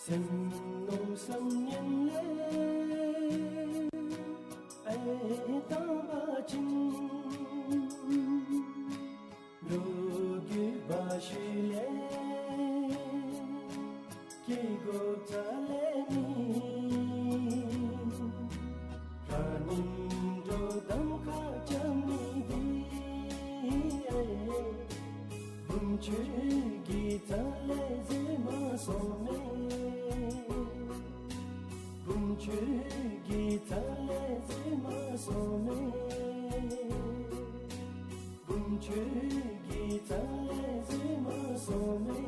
སེམས་ངོ་བསམ་ངན་ལས་ཨེ་བཏང་བ་ཅིན། ལོ་རྒྱུས་འབའ་ཞིག་ལས་སྐྱེ་དགོ་ཐ་ལས་མི། ར་ནིང་འགྲོ་གཏམ་ཁ་ཅམ་མི་འདི། བུམ་ཆུ་གི་ཐ་ལས་ཟེར་མ་སོང་མེ། བུམ་ཆུ་གི་ཐ་ལས་ཟེར་མ་སོང་མེ། བུམ་ཆུ་གི་ཐ་ལས་ཟེར་མ་སོང་མེ།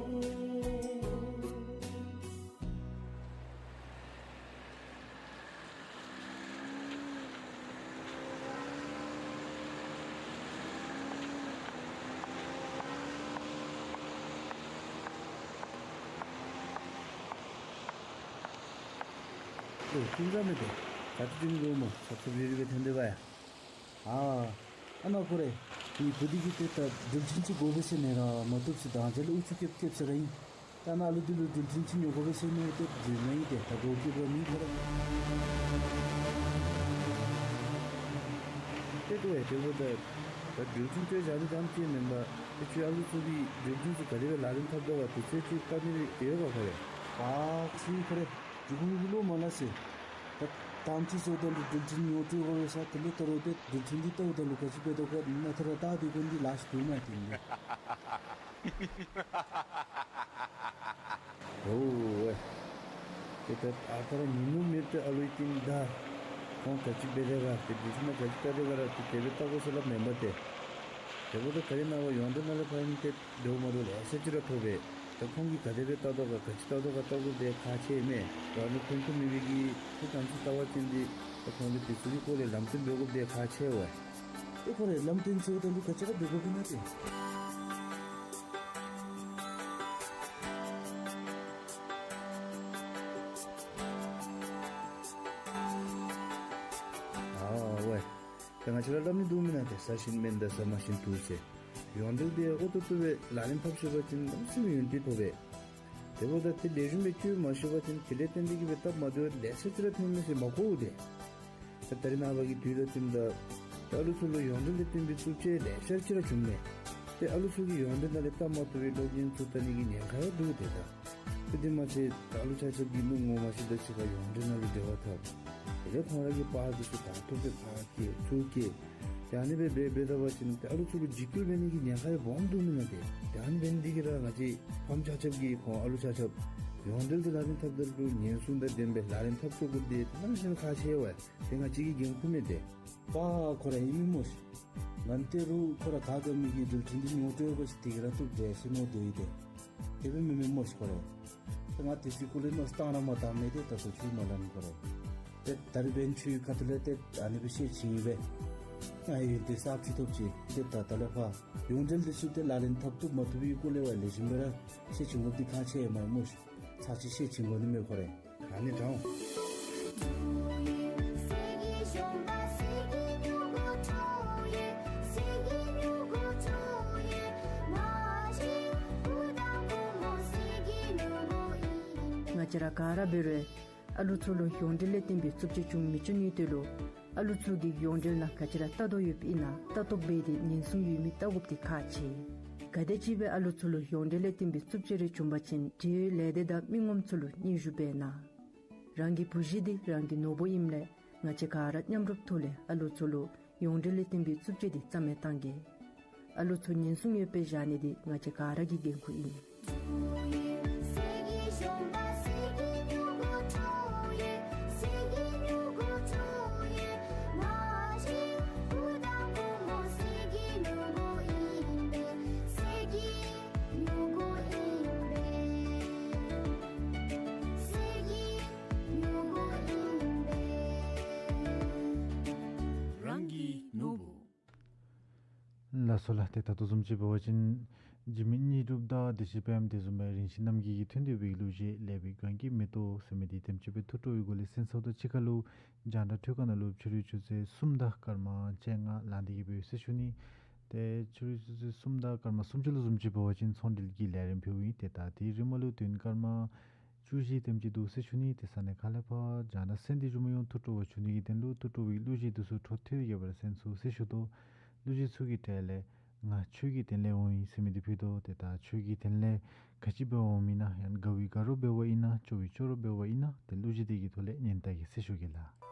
ཨོ་ཀུན་ར་མེད་དེ། ད་ཏི་ཏིང་རོ་མོ་ཚབ་ཚབ་རེ་རེ་བའི་ཐོན་དེ་བ་ཡ། ཨ་ཨ་ནཱ་ཁོ་རེ། འདི་བུ་འདི་གིས་ཏེ་ད་འགྲུལ་འཕྲིན་ཅིག་དགོ་པས་ཟེར་ནི་ར་མ་བཏུབ་ཟེར། ད་ང་བཅས་ལུ་ཨུ་ཚུགས་རྐྱབ་རྐྱབ་ཟེར་ར་ཨིན། ད་ནཱ་ལུ་འདི་ལུ་འགྲུལ་འཕྲིན་ཅིག་ཉོ་དགོ་པས་ཟེར་ནི་ཏེ་འགྲུལ་མ་ཨིན་ཏེ། ད་སྒོ་རྐྱབ་ར་མེད་ཁོ་ར། ཏེ་དོ་ཨེ་ཏེ་བོ་ད་ད་འགྲུལ་འཕྲིན་ཅིག་བཞག་ནི་དང་ཅིག་མེན་པ། ཏེ་ཁྱོད་ཨ་ལུ་ཚུ་གིས་འགྲུལ་འཕྲིན་ཅིག་ག་དེ་སྦེ་ལག་ལེན་འཐབ་དོ་ག་དེ་ཚུ་ཅིག་བལྟ་ནི་ཡོད་ག་ཁོ་རེ། ཨ་ཁོ་རེ་ཁོ་རེ་འགྲུལ་འཕྲིན་གྱི་བློ་མ་ལ་ཟེར། ད་དང་ཅིག་བཟོ་ད་ལུ་འགྲུལ་འཕྲིན་ཉོ་སྤྲོད་དགོ་པས་ཟེར། དེ་ལས་ད་རུང་ཏེ་འགྲུལ་འཕྲིན་འདི་བལྟཝ་ད་ལུ་ག་ཅི་འབད་དོ་ག་ནཱ་ཐ་ར་ད་དེ་ཀུན་འདི་ལཱ་ཤི་དོ་མ་ཏེ་ནི། ཨོ་ཝེ། ཏེ་ད་ཨ་ཐ་ར་ཉིན་ནུབ་མེད་པའི་ཨ་ལུའི་རྟིང་བདའ། ཁོང་ག་ཅི་འབད་དེ་ག་ཏེ་འགྲུལ་འཕྲིན་ནང་ག་ཅི་བལྟ་དེ་ག་ར་ཏེ་དེ་སྦེ་བལྟ་དགོ་ཟེར་སླབ་མེན་པ་ཏེ། དེ་འབདཝ་ད་ག་ར་ནཱ་བ་ཡོངས་འབྲེལ་ནང་ལས་ཕར་ཨིན་ཏེ་འདྲཝ་མ་འདྲཝ་ལེ་ཤ་ཅིག་ར་ཐོབ་པས། ད་ཁོང་གིས་ག་དེ་སྦེ་བལྟ་དོ་ག་ག་ཅི་བལྟ་དོ་ག་བལྟ་དགོཔ་དེ་ཁག་ཆེ་མས། རང་ལུ་ཕན་ཐོགས་མེད་པའི་གི་ཏེ་གཏམ་ཚུ་བལྟ་བ་ཅིན་འདི་ད་ཁོང་གིས་དེ་ཚུ་གི་སྐོར་ལས་ལམ་སྟོན་འབད་དགོཔ་དེ་ཁག་ཆེ་བས། ཨེ་ཁོ་རེ་ལམ་སྟོན་ཟེརཝ་ད་ལུ་ག་ཅི་ར་འབད་དགོཔ་ཨིན་ན་ཏེ། ཨ་ཝེ། ད་ང་བཅས་ར་སླབ་ནི་འདུག་མེན་ན་ཏེ་ཟ་བཞིན་སྨན་དང་ཟ་མ་བཞིན་དུག་ཟེར། ཡོངས་འབྲེལ་འདི་ཨོ་ཏོ་ཏོ་སྦེ་ལག་ལེན་འཐབ་ཤེས་པ་ཅིན་གནམ་མེད་ས་མེད་ཡོན་ཏན་ཐོབ་པས། དེ་འབདཝ་ད་ཏེ་ལེགས་ཤོམ་སྦེ་བཅོས་མ་ཤེས་པ་ཅིན་དེ་ལས་བརྟེན་ཏེ་གིས་སྦེ་སྟབས་མ་བདེཝ་ལེ་ཤ་ཅིག་ར་ཐོན་མས་ཟེར་མ་གོ་འདི། ད་ད་རེས་ནངས་པ་གི་དུས་ལུ་བསྟུནམ་ད་ཏེ་ཨ་ལུ་ཚུ་ལུ་ཡོངས་འབྲེལ་ལས་བརྟེན་པའི་རྩུབ་སྤྱོད་ལེ་ཤ་ཅིག་ར་བྱུངམ་མས། ཏེ་ཨ་ལུ་ཚུ་གིས་ཡོངས་འབྲེལ་ནང་ལས་བལྟ་མ་བཏུབ་པའི་གློག་བརྙན་ཚུ་བལྟ་ནི་གི་ཉེན་ཁ་ཡང་འདུག་ཏེ་ད། ཏེ་དེ་མ་ཚད་ད་ཨ་ལུ་ཆ་ཁྱབ་ཀྱིས་ནུབ་ངོ་མ་ཤེས་ད་ཅིག་ཁར་ཡོངས་འབྲེལ་ནང་ལུ་འབྲེལ་བ་འཐབ། དེ་ལས་ཁོང་ར་གི་པར་འདི་ཚུ་དང་ཐོག་སྦེ་ཕར་བཀལ་ཚུར་བཀལ། ཏེ་ཨ་ནི་སྦེ་འབད་འབད་ད་པ་ཅིན་ཏེ་ཨ་ལུ་ཚུ་ལུ་འཇིགས་སྐུལ་འབད་ནི་གི་ཉེན་ཁ་ཡང་སྦོམ་འདུག་མེན་ན་ཏེ། ཏེ་ཨ་ནི་འབད་ནི་འདི་གིས་ར་ང་བཅས་ཕམ་ཆ་ཁྱབ་ཀྱིས་ཁོང་ཨ་ལུ་ཆ་ཁྱབ་ཡོངས་འབྲེལ་འདི་ལག་ལེན་འཐབ་ད་ལུ་ཉེན་སྲུང་དང་ལྡནམ་སྦེ་ལག་ལེན་འཐབ་ཚུགས་དགོཔ་འདི་གནམ་མེད་ས་མེད་ཁག་ཆེ་བས། ཏེ་ང་བཅས་ཀྱི་འགན་ཁུར་མས་ཏེ། པ་ཁོ་ར་ཨིན་མས་སྨོ་ཤིག། ང་ཏེ་རུང་ཁོ་ར་ག་ག་མི་གིས་འགྲུལ་འཕྲིན་འདི་ཉོ་སྤྲོད་དགོ་ཟེར་དེ་གིས་ར་བཏུབ་འདྲས་ཟེར་མནོ་སྡོད་ཡི་ཏེ། དེ་སྦེ་མེན་མས་སྨོ་ཤིག་ཁོ་ར། ཏེ་ང་དེ་ཚུ་གུ་ལས་མནོ་བསམ་བཏང་ར་མ་བཏངམ་མས་ཏེ་ད་ལྟོ་ཁྱོད་མ་སླབ་ནི་ཁོ་ར། ཏེ་ད་རིས་འབདན་ཁྱོད་ཁ་ཐུག་ལས་ཏེ་ཨ་ནི་སྦེ་ཤེས་བྱིན་ཡི་སྦེ། ང་ཡོན་ཏན་གསརཔ་ཅིག་ཐོབ་ཅི། ཏེ་ད་ལྟོ་ལས་ཕར་ཡོངས་འབྲེལ་འདི་ཚུ་ཏེ་ལག་ལེན་འཐབ་བཏུབ་མ་བཏུབ་པའི་སྐོར་ལས་བ་ལེགས་ཤོམ་སྦེ་ར་ཤེས་བྱིན་དགོཔ་འདི་ཁག་ཆེ་ཨིན་མས་སྨོ་ཤིག། ཚར་གཅིག་ཤེས་བྱིན་དགོ་ནི་མས་ཁོ་ར། ཨ་ནི་དྲང་། ང་བཅས་ར་ག་ར་འབད་རུང་ཨ་ལུ་ཚུ་ལུ་ཡོངས་འབྲེལ་ལས་བརྟེན་པའི་རྩུབ་སྤྱོད་བྱུང་མི་བཅུག་ནིའི་དོན་ལུ་ཨ་ལུ་ཚུ་གིས་ཡོངས་འབྲེལ་ནང་ག་ཅི་ར་བལྟ་དོ་ཡོདཔ་ཨིན་ན་བལྟ་རྟོག་འབད་དེ་ཉེན་སྲུང་ཡོད་མི་བལྟ་དགོཔ་འདི་ཁག་ཆེ། ག་དེམ་ཅིག་སྦེ་ཨ་ལུ་ཚུ་ལུ་ཡོངས་འབྲེལ་ལས་བརྟེན་པའི་རྩུབ་སྤྱོད་རེ་བྱུང་པ་ཅིན་འབྲེལ་ཡོད་ལས་སྡེ་དང་མི་ངོམ་ཚུ་ལུ་སྙན་ཞུ་འབད་གནང་། རང་གི་བུ་གཞི་འདི་རང་གི་ནོར་བུ་ཨིནམ་ལས་ང་བཅས་ག་ར་མཉམ་རུབ་ཐོག་ལས་ཨ་ལུ་ཚུ་ལུ་ཡོངས་འབྲེལ་ལས་བརྟེན་པའི་རྩུབ་སྤྱོད་འདི་རྩ་མེད་བཏང་གེ། ཨ་ལུ་ཚུ་ཉེན་སྲུང་ཡོདཔ་སྦེ་བཞག་ནི་འདི་ང་བཅས་ག་ར་གི་འགན་ཁུར་ཨིན། རང་གི་ནོར་བུ། ལགས་སོ་ལགས། ཏེ་ད་ལྟོ་བཟུམ་ཅིག་འབད་བ་ཅིན་འཇིགས་མེད་དངོས་གྲུབ་དང་བདེ་ཆེན་དཔལམོ་དེ་བཟུམ་སྦེ་རིན་ཆེན་རྣམ་རྒྱལ་གྱིས་ཐོན་ཏེ་སྦེ་གླུ་གཞས་ལེགས་པའི་མགོན་སྐྱེས་མེ་ཏོག་ཟེར་མི་འདི་དེམ་ཅིག་སྦེ་ཐུགས་སྤྲོ་བའི་སྒོ་ལས་གསན་ཚརཝ་དང་གཅིག་ཁར་ལུ་རྒྱང་བསྒྲགས་འཕྲུལ་ཁང་ནང་ལུ་ཕྱི་རུའི་ཆུ་ཚོད་གསུམ་དང་སྐར་མ་བཅོ་ལྔ་ལང་སྟེ་གི་སྦེ་ཡོད་ཟེར་ཞུ་ནི། ཏེ་ཕྱི་རུའི་ཆུ་ཚོད་གསུམ་དང་སྐར་མ་སུམ་ཅུ་ལུ་བཟུམ་ཅིག་འབད་བ་ཅིན་ཚོང་འབྲེལ་གྱི་ལས་རིམ་ཕུལཝ་ཨིན། ཏེ་ད་དེའི་རིངམ་ལུ་དུས་ཡུན་སྐར་མ་ བཅུ་བཞི་དེམ་ཅིག་འདུག་ཟེར་ཞུ་ནི། དེ་ས་ནས་ཁ་ལས་ཕར་རྒྱ་ནག་སེམས་སྡུག་ཅིག་མི་ཡོང་། ཐུགས་སྤྲོ་བ་ཞུ་ནི་གི་དོན་ལུ་ཐུགས་སྤྲོ་བའི་གླུ་གཞས་འདི་ཚུ་འཕྲོ་མཐུད་དེ་གི་སྦེ་ར་གསན་ཚུགས་ཟེར་ཞུ་དོ། གླུ་གཞས་ཚུ་གི་གྲས་ལས་ང་ཆོས་ཀྱི་དོན་ལས་འོང་ཡི་ཟེར་མི་འདི་ཕུལ་དོ། ཏེ་ད་ཆོས་ཀྱི་དོན་ལས་ག་ཅི་འབད་འོང་མི་ན་ཡང་དགའ་བའི་དགའ་རོགས་འབད་བ་ཨིན་ན་སྐྱོ་བའི་སྐྱོ་རོགས་འབད་བ་ཨིན་ན་ཏེ་གླུ་གཞས་འདི་གི་ཐོག་ལས་ཉན་ལྟ་གེ་ཟེར་ཞུ་གེ་ལགས།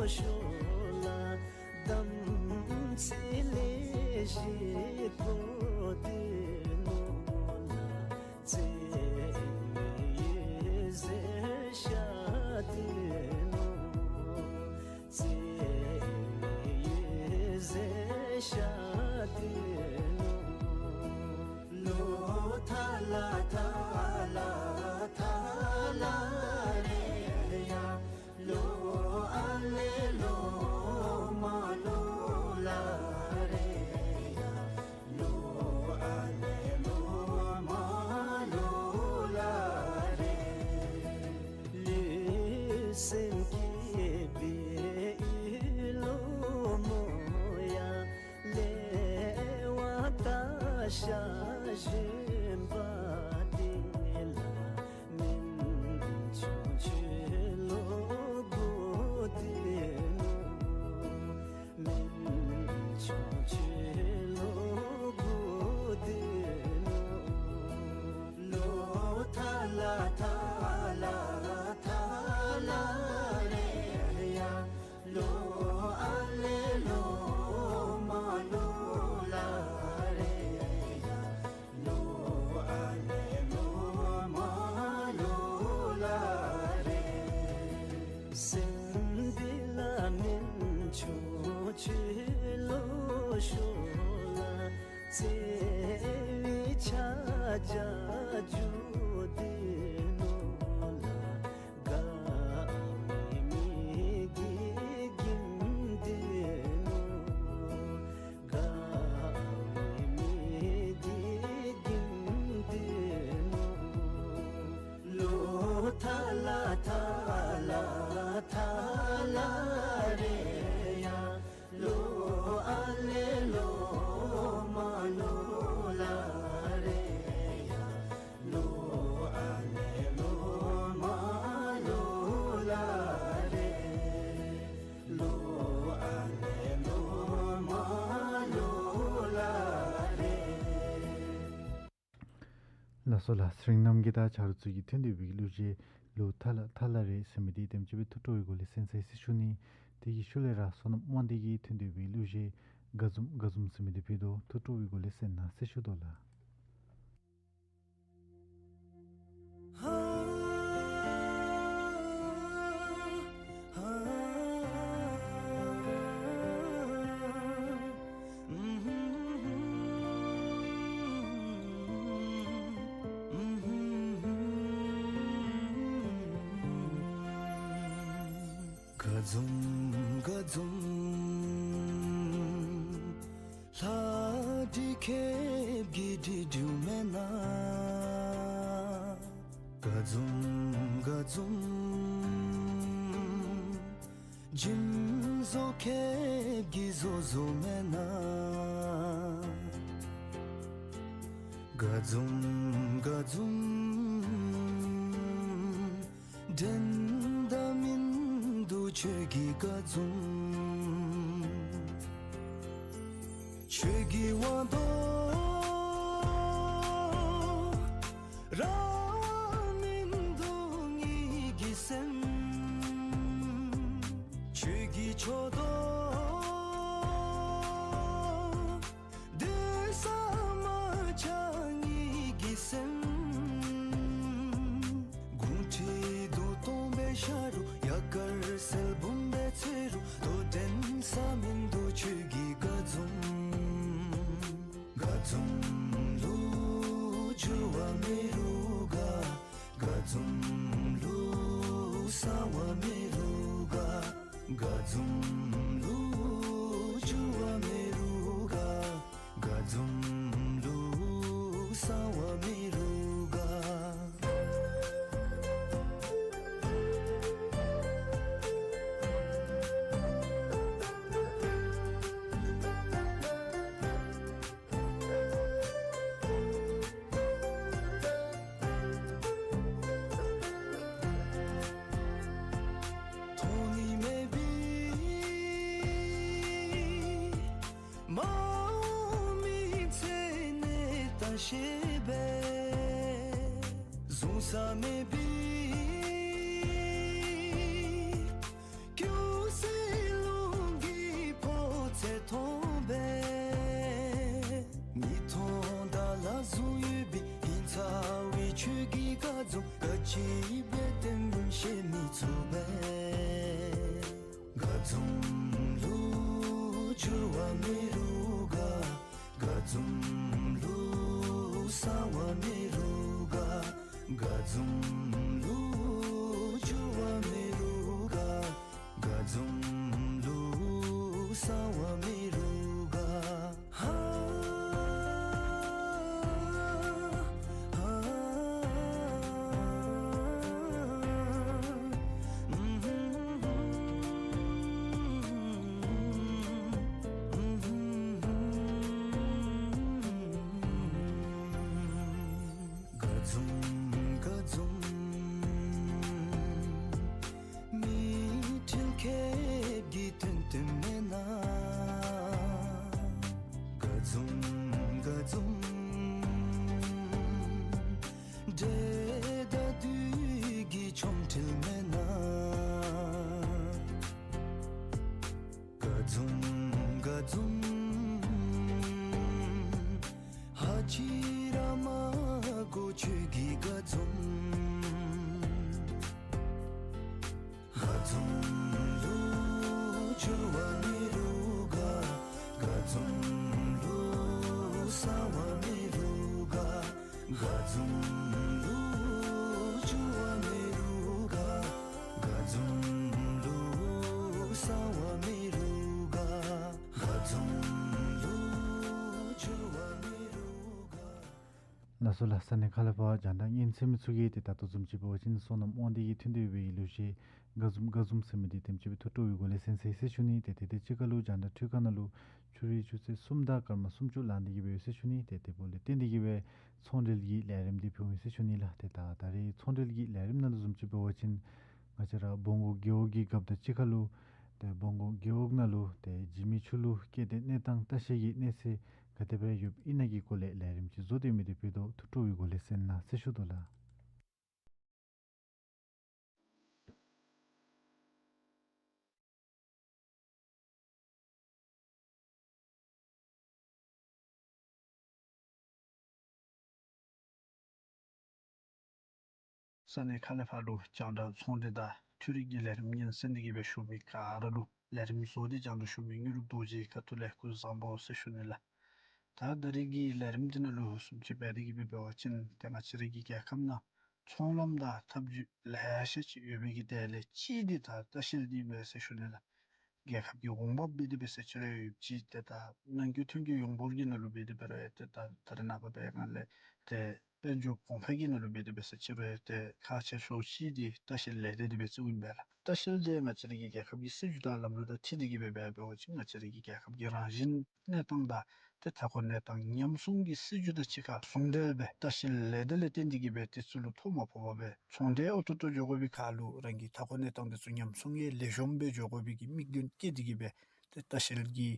ཤོར་ལ། དམ་ཚིག་ལས་བཞེས་དགོ་དེ་ནོ་ལ། བརྩེ་མེད་ཟེར་ཤ་དེ་ནོ། བརྩེ་མེད་ཟེར་ཤ་དེ་ནོ། ལོ་ཐ་ལ་ཐ་ལ་ཐ་ལ་རེ་ཡ། ལོ་ཨ་ལེ་ལོ་མ་ལོ་ལ་རེ་ཡ། ལོ་ཨ་ལེ་ལོ་མ་ལོ་ལ་རེ། ལུས་སེམས་བསྐྱེད་པའི་ལོ་མོ་ཡ། ལེ་བ་ད་ཤ་བཞིན་པ་དེ་ལ། སྨན་ཆུང་ཆུ་ལོ་དགུ་དེ་ནོ། སྨན་ཆུང་ཆུ་ལོ་དགུ་དེ་ནོ། ལོ་ཐ་ལ་ཐ་ལ་ཐ་ལ་རེ་ཡ། ལོ་ཨ་ལེ་ལོ་མ་ལོ་ལ་རེ་ཡ། ལོ་ཨ་ལེ་ལོ་མ་ལོ་ལ་རེ། སེམས་འདི་ལ་སྨན་ཆུང་ཆུ་ལོ་ཤོར་ལ། བརྩེ་བའི་ཆ་བྱད་འཇུ་དེ་ནོ་ལ། དགའ་བའི་མིག་གི་གིམ་དེ་ནོ། དགའ་བའི་མིག་གི་གིམ་དེ་ནོ། ལོ་ཐ་ལ་ཐ་ལ་ཐ་ལ་རེ་ཡ། ལོ་ཨ་ལེ་ལོ་མ་ལོ་ལ་རེ་ཡ། ལོ་ཨ་ལེ་ལོ་མ་ལོ་ལ་རེ། ལོ་ཨ་ལེ་ལོ་མ་ལོ་ལ་རེ། ལགས་སོ་ལགས། ཚེ་རིང་རྣམ་རྒྱལ་དང་ཆ་རོགས་ཚུ་གིས་ཐོན་ཏེ་འབད་གླུ་གཞས་ལོ་ཐ་ལ་ཐ་ལ་རེ་ཟེར་མི་འདི་དེམ་ཅིག་སྦེ་ཐུགས་སྤྲོ་བའི་སྒོ་ལས་གསན་ཚར་ཡི་ཟེར་ཞུ་ནི། དེ་གི་ཤུལ་ལས་ར་བསོད་ནམས་དབང་འདུས་ཀྱིས་ཐོན་ཏེ་འབད་གླུ་གཞས་དགའ་འཛུམ་དགའ་འཛུམ་ཟེར་མི་འདི་ཕུལ་དོ། ཐུགས་སྤྲོ་བའི་སྒོ་ལས་གསན་གནང་ཟེར་ཞུ་དོ་ལགས། དགའ་འཛུམ་དགའ་འཛུམ། ལྷ་འདྲེ་ཁེབས་ཀྱི་འདྲེ་འདྲེཝ་མེན་ན། དགའ་འཛུམ་དགའ་འཛུམ། སྦྱིན་བཟོ་ཁེབས་ཀྱི་བཟོ་བཟོཝ་མེན་ན། དགའ་འཛུམ་དགའ་འཛུམ། འགྲན་ཟླ་མིན་འདུག་ཁྱོད་ཀྱི་དགའ་འཛུམ། ཁྱོད་ཀྱི་དབང་དུ་ར་མིན་འདུག་ངེ་གི་སེམས། ཁྱོད་ཀྱི་ཕྱོགས་དུ་སྡོད་ས་མ་ཆགས་ངེ་གི་སེམས། དགུང་ཁྲི་དུང་སྟོང་སྦེ་ཤར་རུང་། དབྱར་དཀར་གསལ་འབུམ་སྦེ་ཚེས་རུང་། དོ་འགྲན་ས་མིན་འདུག་ཁྱོད་ཀྱི་དགའ་འཛུམ། དགའ་འཛུམ་ལུ་འགྱུར་བ་མེད་རུང་དགའ། དགའ་འཛུམ་ལུ་གསང་བ་མེད་རུང་དགའ། དགའ་འཛུམ་ལུ་འགྱུར་བ་མེད་རུང་དགའ། དགའ་འཛུམ་ལུ་གསང་བ་མེད་རུང་དགའ། མཐོང་ནི་མེད་པའི་མ་འོངས་མི་ཚེ་གནས་སྟངས་ཤེས་པས། བཟུང་ས་མེད་པའི་སྒྱུ་རྩལ་ ཁྱོད་ཀྱིས་ག་འཛོམས་ག་ཅི་འབད་དེམ་ཤེས་མི་ཚུགས་པས། ག་འཛོམས་ལུ་འགྱུར་བ་མེད་རུང་ག། ག་འཛོམས་ལུ་གསང་བ་མེད་རུང་ག། ག་འཛོམས་ལུ་འགྱུར་བ་མེད་རུང་ག། ག་འཛོམས་ལུ་གསང་བ་མེད་རུང་ག། ཧ་ཧ་ག་འཛོམས་ག་འཛོམས། མི་ཁྲེལ་ཁེབས་ཀྱི་དོན་དོན་མེན་ན། ག་འཛོམས་ག་འཛོམས། འདྲེ་དང་བདུད་ཀྱི་ཆོ་འཕྲུལ་མེན་ན། ག་འཛོམས་ག་འཛོམས། ཧ་ཅི་ར་མ་གོ་ཁྱོད་ཀྱིས་ག་འཛོམས། ག་འཛོམས་ལུ་འགྱུར་བ་མེད་རུང་ག། ག་འཛོམས་ལུ་གསང་བ་མེད་རུང་ག། ག་འཛོམས་ལུ་འགྱུར་བ་མེད་རུང་ག། ག་འཛོམས་ལུ་གསང་བ་མེད་རུང་ག། ག་འཛོམས་ལུ་འགྱུར་བ་མེད་རུང་ག། ལགས་སོ་ལགས། ས་གནས་ཁག་ལས་ཕར་རྒྱང་བསྒྲགས་ཉན་གསན་མི་ཚུ་གིས་ཏེ་ད་ལྟོ་བཟུམ་ཅིག་འབད་བ་ཅིན་སོ་ནམ་དབང་འདུས་ཀྱིས་ཐོན་ཏེ་ཡོད་པའི་གླུ་གཞས་ག་འཛོམས་ག་འཛོམས་ཟེར་མི་འདི་དེམ་ཅིག་སྦེ་ཐུགས་སྤྲོ་བའི་སྒོ་ལས་གསན་གསན་ཡི་ཟེར་ཞུ་ནི། ཏེ་དེ་དང་གཅིག་ཁར་ལུ་རྒྱང་བསྒྲགས་འཕྲུལ་ཁང་ནང་ལུ་ཕྱི་རུའི་ཆུ་ཚོད་གསུམ་དང་སྐར་མ་སུམ་ཅུ་ལང་སྟེ་གི་སྦེ་ཡོད་ཟེར་ཞུ་ནི། ཏེ་དེ་འབདཝ་ལས་བརྟེན་ཏེ་གི་སྦེ་ཚོང་འབྲེལ་གྱི་ལས་རིམ་འདི་ཕུལ་འོང་ཟེར་ཞུ་ནི་ལགས། ཏེ་ད་ད་རེས་ཚོང་འབྲེལ་གྱི་ལས་རིམ་ནང་ལུ་བཟུམ་ཅིག་འབད་བ་ཅིན་ང་བཅས་ར་སྦོམ་སྒོ་རྒེད་འོག་གི་རྒཔོ་དང་གཅིག་ཁར་ལུ་ཏེ་སྦོམ་སྒོ་རྒེད་འོག་ནང་ལུ་ཏེ་འཇིགས་མེད་ཆོས་ལུ་སྐྱེ་ལྡན་གནས་སྟངས་ལྟ་བཤལ་གྱི་གནས་ཚད་ག་དེ་སྦེ་ཡོདཔ་ཨིན་ན་གི་སྐོར་ལས་ལས་རིམ་ཅིག་བཟོ་སྟེ་མི་འདི་ཕུལ་དོ། ཐུགས་སྤྲོ་བའི་སྒོ་ལས་གསན་གནང་ཟེར་ཞུ་དོ་ལགས། ས་གནས་ཁག་ལས་ཕར་ལུ་རྒྱང་བསྒྲགས་ཚོང་འབྲེལ་དང་འཕྲུལ་རིག་གི་ལས་རིམ་ཉན་གསན་ཏེ་གི་སྦེ་བཞུགས་མི་ག་ར་ལུ་ལས་རིམ་བཟོ་སྟེ་རྒྱང་བསྒྲགས་ཞུ་མི་དངོས་གྲུབ་རྡོ་རྗེའི་ཁ་ཐུག་ལས་སྐུ་གཟུགས་བཟང་པོ་ཟེར་ཞུ་ནི་ལགས། ད་ད་རེས་ཀྱི་ལས་རིམ་འདི་ནང་ལུ་བཟུམ་ཅིག་འབད་དེ་གི་སྦེ་འབད་བ་ཅིན་ཏེ་ང་བཅས་ར་གི་རྒྱལ་ཁབ་ནང་ཚོང་ལམ་དང་ཐབས་བྱུས་ལེ་ཤ་ཅིག་ཡོད་པའི་གི་གྲས་ལས་གཅིག་འདི་ད་ལྟ་བཤལ་འདི་ཨིན་པས་ཟེར་ཞུ་ནི་ལགས། རྒྱལ་ཁབ་ཀྱི་འོང་འབབ་འབད་དེ་འབད་ཟེར་ཅི་ར་ཡོད་ཅི། ཏེ་ད་ནང་འཁོད་ཐོན་སྐྱེད་ཡོངས་འབོར་གྱི་ནང་ལུ་འབད་དེ་འབད་རུང་ཡང་ཏེ་ད་ད་རེས་ནངས་པ་འབད་སྒང་ལས་ཏེ་དཔལ་འབྱོར་གོང་འཕེལ་གྱི་ནང་ལུ་འབད་དེ་འབད་ཟེར་ཅི་རུང་ཡང་ཏེ་ཁག་ཆེ་ཤོས་ཅིག་འདི་ལྟ་བཤལ་ལས་སྡེ་འདི་སྦེ་བརྩིཝ་ཨིན་པས་ལགས། ལྟ་བཤལ་འདི་ང་བཅས་ར་གི་རྒྱལ་ཁབ་ཀྱི་སྲིད་བྱུས་དང་ལམ་ལུགས་དང་འཁྲིལ་ཏེ་གི་སྦེ་འབད་འབད་བ་ཅིན་ང་བཅས་ར་གི་རྒྱལ་ཁབ་ཀྱི་རང་བཞིན་གནས་སྟངས་དང་ཏེ་མཐའ་འཁོར་གནས་སྟངས་ཉམས་སྲུང་གི་སྲིད་བྱུས་དང་གཅིག་ཁར་ཟུང་འབྲེལ་སྦེ་ལྟ་བཤལ་ལས་སྡེ་ལས་བརྟེན་ཏེ་གི་སྦེ་དེ་ཚུ་ལུ་ཐོ་མ་ཕོག་པར་སྦེ་ཚོང་འབྲེལ་འོག་ཏོག་ཏོ་འགྱོ་དགོ་པའི་ཁར་ལུ་རང་གི་མཐའ་འཁོར་གནས་སྟངས་དེ་ཚུ་ཉམས་སྲུང་གི་ལེགས་ཤོམ་སྦེ་འགྱོ་དགོ་པའི་གི་དམིགས་དོན་བསྐྱེད་དེ་གི་སྦེ་ཏེ་ལྟ་བཤལ་གྱི་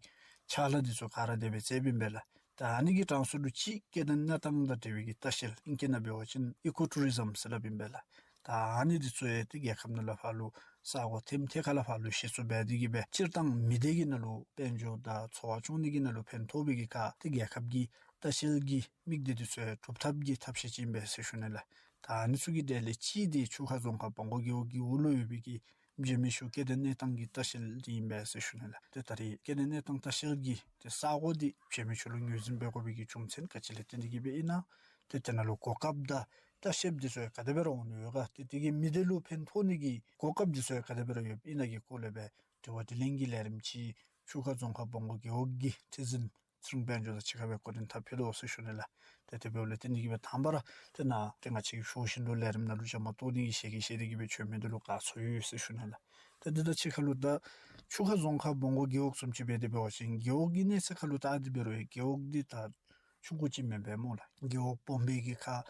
ཕྱག་ལཱ་དེ་ཚུ་ག་ར་དེ་སྦེ་མཛདཔ་ཨིན་པས་ལགས། ད་ཨ་ནི་གི་གྲངས་སུ་ལུ་གཅིག་སྐྱེ་ལྡན་གནས་སྟངས་དང་འབྲེལ་བའི་གི་ལྟ་བཤལ་ཨིང་སྐད་ནང་འབད་བ་ཅིན་ཨི་ཀོ་ཊུ་རི་ཛམ་ཟེར་སླབ་ཨིན་པས་ལགས། ད་ཨ་ནི་དེ་ཚུ་ཡང་ཏེ་རྒྱལ་ཁབ་ནང་ལས་ཕར་ལུ་ས་གོ་ཐེམ་ཐེ་ཁ་ལས་ཕར་ལུ་གཞི་བཙུགས་འབད་དེ་གི་སྦེ་སྤྱིར་བཏང་མི་སྡེ་གི་ནང་ལུ་དཔལ་འབྱོར་དང་འཚོ་བ་སྐྱོང་ནི་གི་ནང་ལུ་ཕན་ཐོགས་པའི་གི་ཁར་ཏེ་རྒྱལ་ཁབ་ཀྱི་ལྟ་བཤལ་གྱི་དམིགས་གཏད་དེ་ཚུ་ཡང་སྒྲུབ་ཐབས་ཀྱི་ཐབས་ཤེས་ཅིག་ཨིན་པས་ཟེར་ཞུ་ནི་ལགས། ད་ཨ་ནི་ཚུ་གི་གྲས་ལས་གཅིག་འདི་ཆུ་ཁ་རྫོང་ཁག་སྦོམ་སྒོ་རྒེད་འོག་གི་འོག་ལུ་ཡོད་པའི་གི་འཇིགས་མེད་ཆོས་སྐྱེ་ལྡན་གནས་སྟངས་ཀྱི་ལྟ་བཤལ་འདི་ཨིན་པས་ཟེར་ཞུ་ནི་ལགས། ཏེ་ད་རེས་སྐྱེ་ལྡན་གནས་སྟངས་ལྟ་བཤལ་གྱི་ཏེ་ས་གོ་འདི་འཇིགས་མེད་ཆོས་ལུ་ངོས་འཛིན་འབད་དགོ་པའི་གི་རྒྱུ་མཚན་ག་ཅི་ལས་བརྟེན་ཏེ་གི་སྦེ་ཨིན་ན། ཏེ་དེ་ནང་ལུ་གོ་སྐབས་དང་ལྟ་བཤལཔ་འདི་ཚུ་ཡང་ག་དེ་སྦེ་ར་འོང་ནི་ཡོད་ག། ཏེ་དེ་གིས་མི་སྡེ་ལུ་ཕན་ཐོགས་ནི་གི་གོ་སྐབས་འདི་ཚུ་ཡང་ག་དེ་སྦེ་ར་ཡོདཔ་ཨིན་ན་གི་སྐོར་ལས་སྦེ་དྲི་བ་དྲིས་ལན་གྱི་ལས་རིམ་ཅིག་ཆུ་ཁ་རྫོང་ཁག་སྦོམ་སྒོ་རྒེད་འོག་གི་ཁྲི་འཛིན་ཚེ་རིང་དཔལ་འབྱོར་དང་གཅིག་ཁར་སྦེ་གོ་སྒྲིག་འཐབ་ཕུལ་དོ་ཟེར་ཞུ་ནི་ལགས། ཏེ་དེ་འབདཝ་ལས་བརྟེན་ཏེ་གི་སྦེ་དང་པ་ར་ཏེ་ནཱ་ཏེ་ང་བཅས་ཀྱིས་ཞུ་བཞིན་དུ་ལས་རིམ་ནང་ལུ་བཅའ་མར་གཏོགས་ནི་གི་ཞལ་གྱིས་བཞེས་ཏེ་གི་སྦེ་བྱོན་མི་འདི་ལུ་དགའ་ཚོར་ཡོད་ཟེར་ཞུ་ནི་ལགས། ཏེ་འདི་དང་གཅིག་ཁར་ལུ་ད་ཆུ་ཁ་རྫོང་ཁག་སྦོམ་སྒོ་རྒེད་འོག་བཟུམ་ཅིག་འབད་དེ་འབད་བ་ཅིན་རྒེད་འོག་གི་གནས་ཚད་ཁར་ལུ་བལྟ་སྟེ་འབད་རུང་རྒེད་འོག་འདི་ད་ཆུང་ཀུ་ཅིག་མེན་པས་སྨོ་ལགས། རྒེད་འོག་སྦོམ་པའི་གི་ཁར་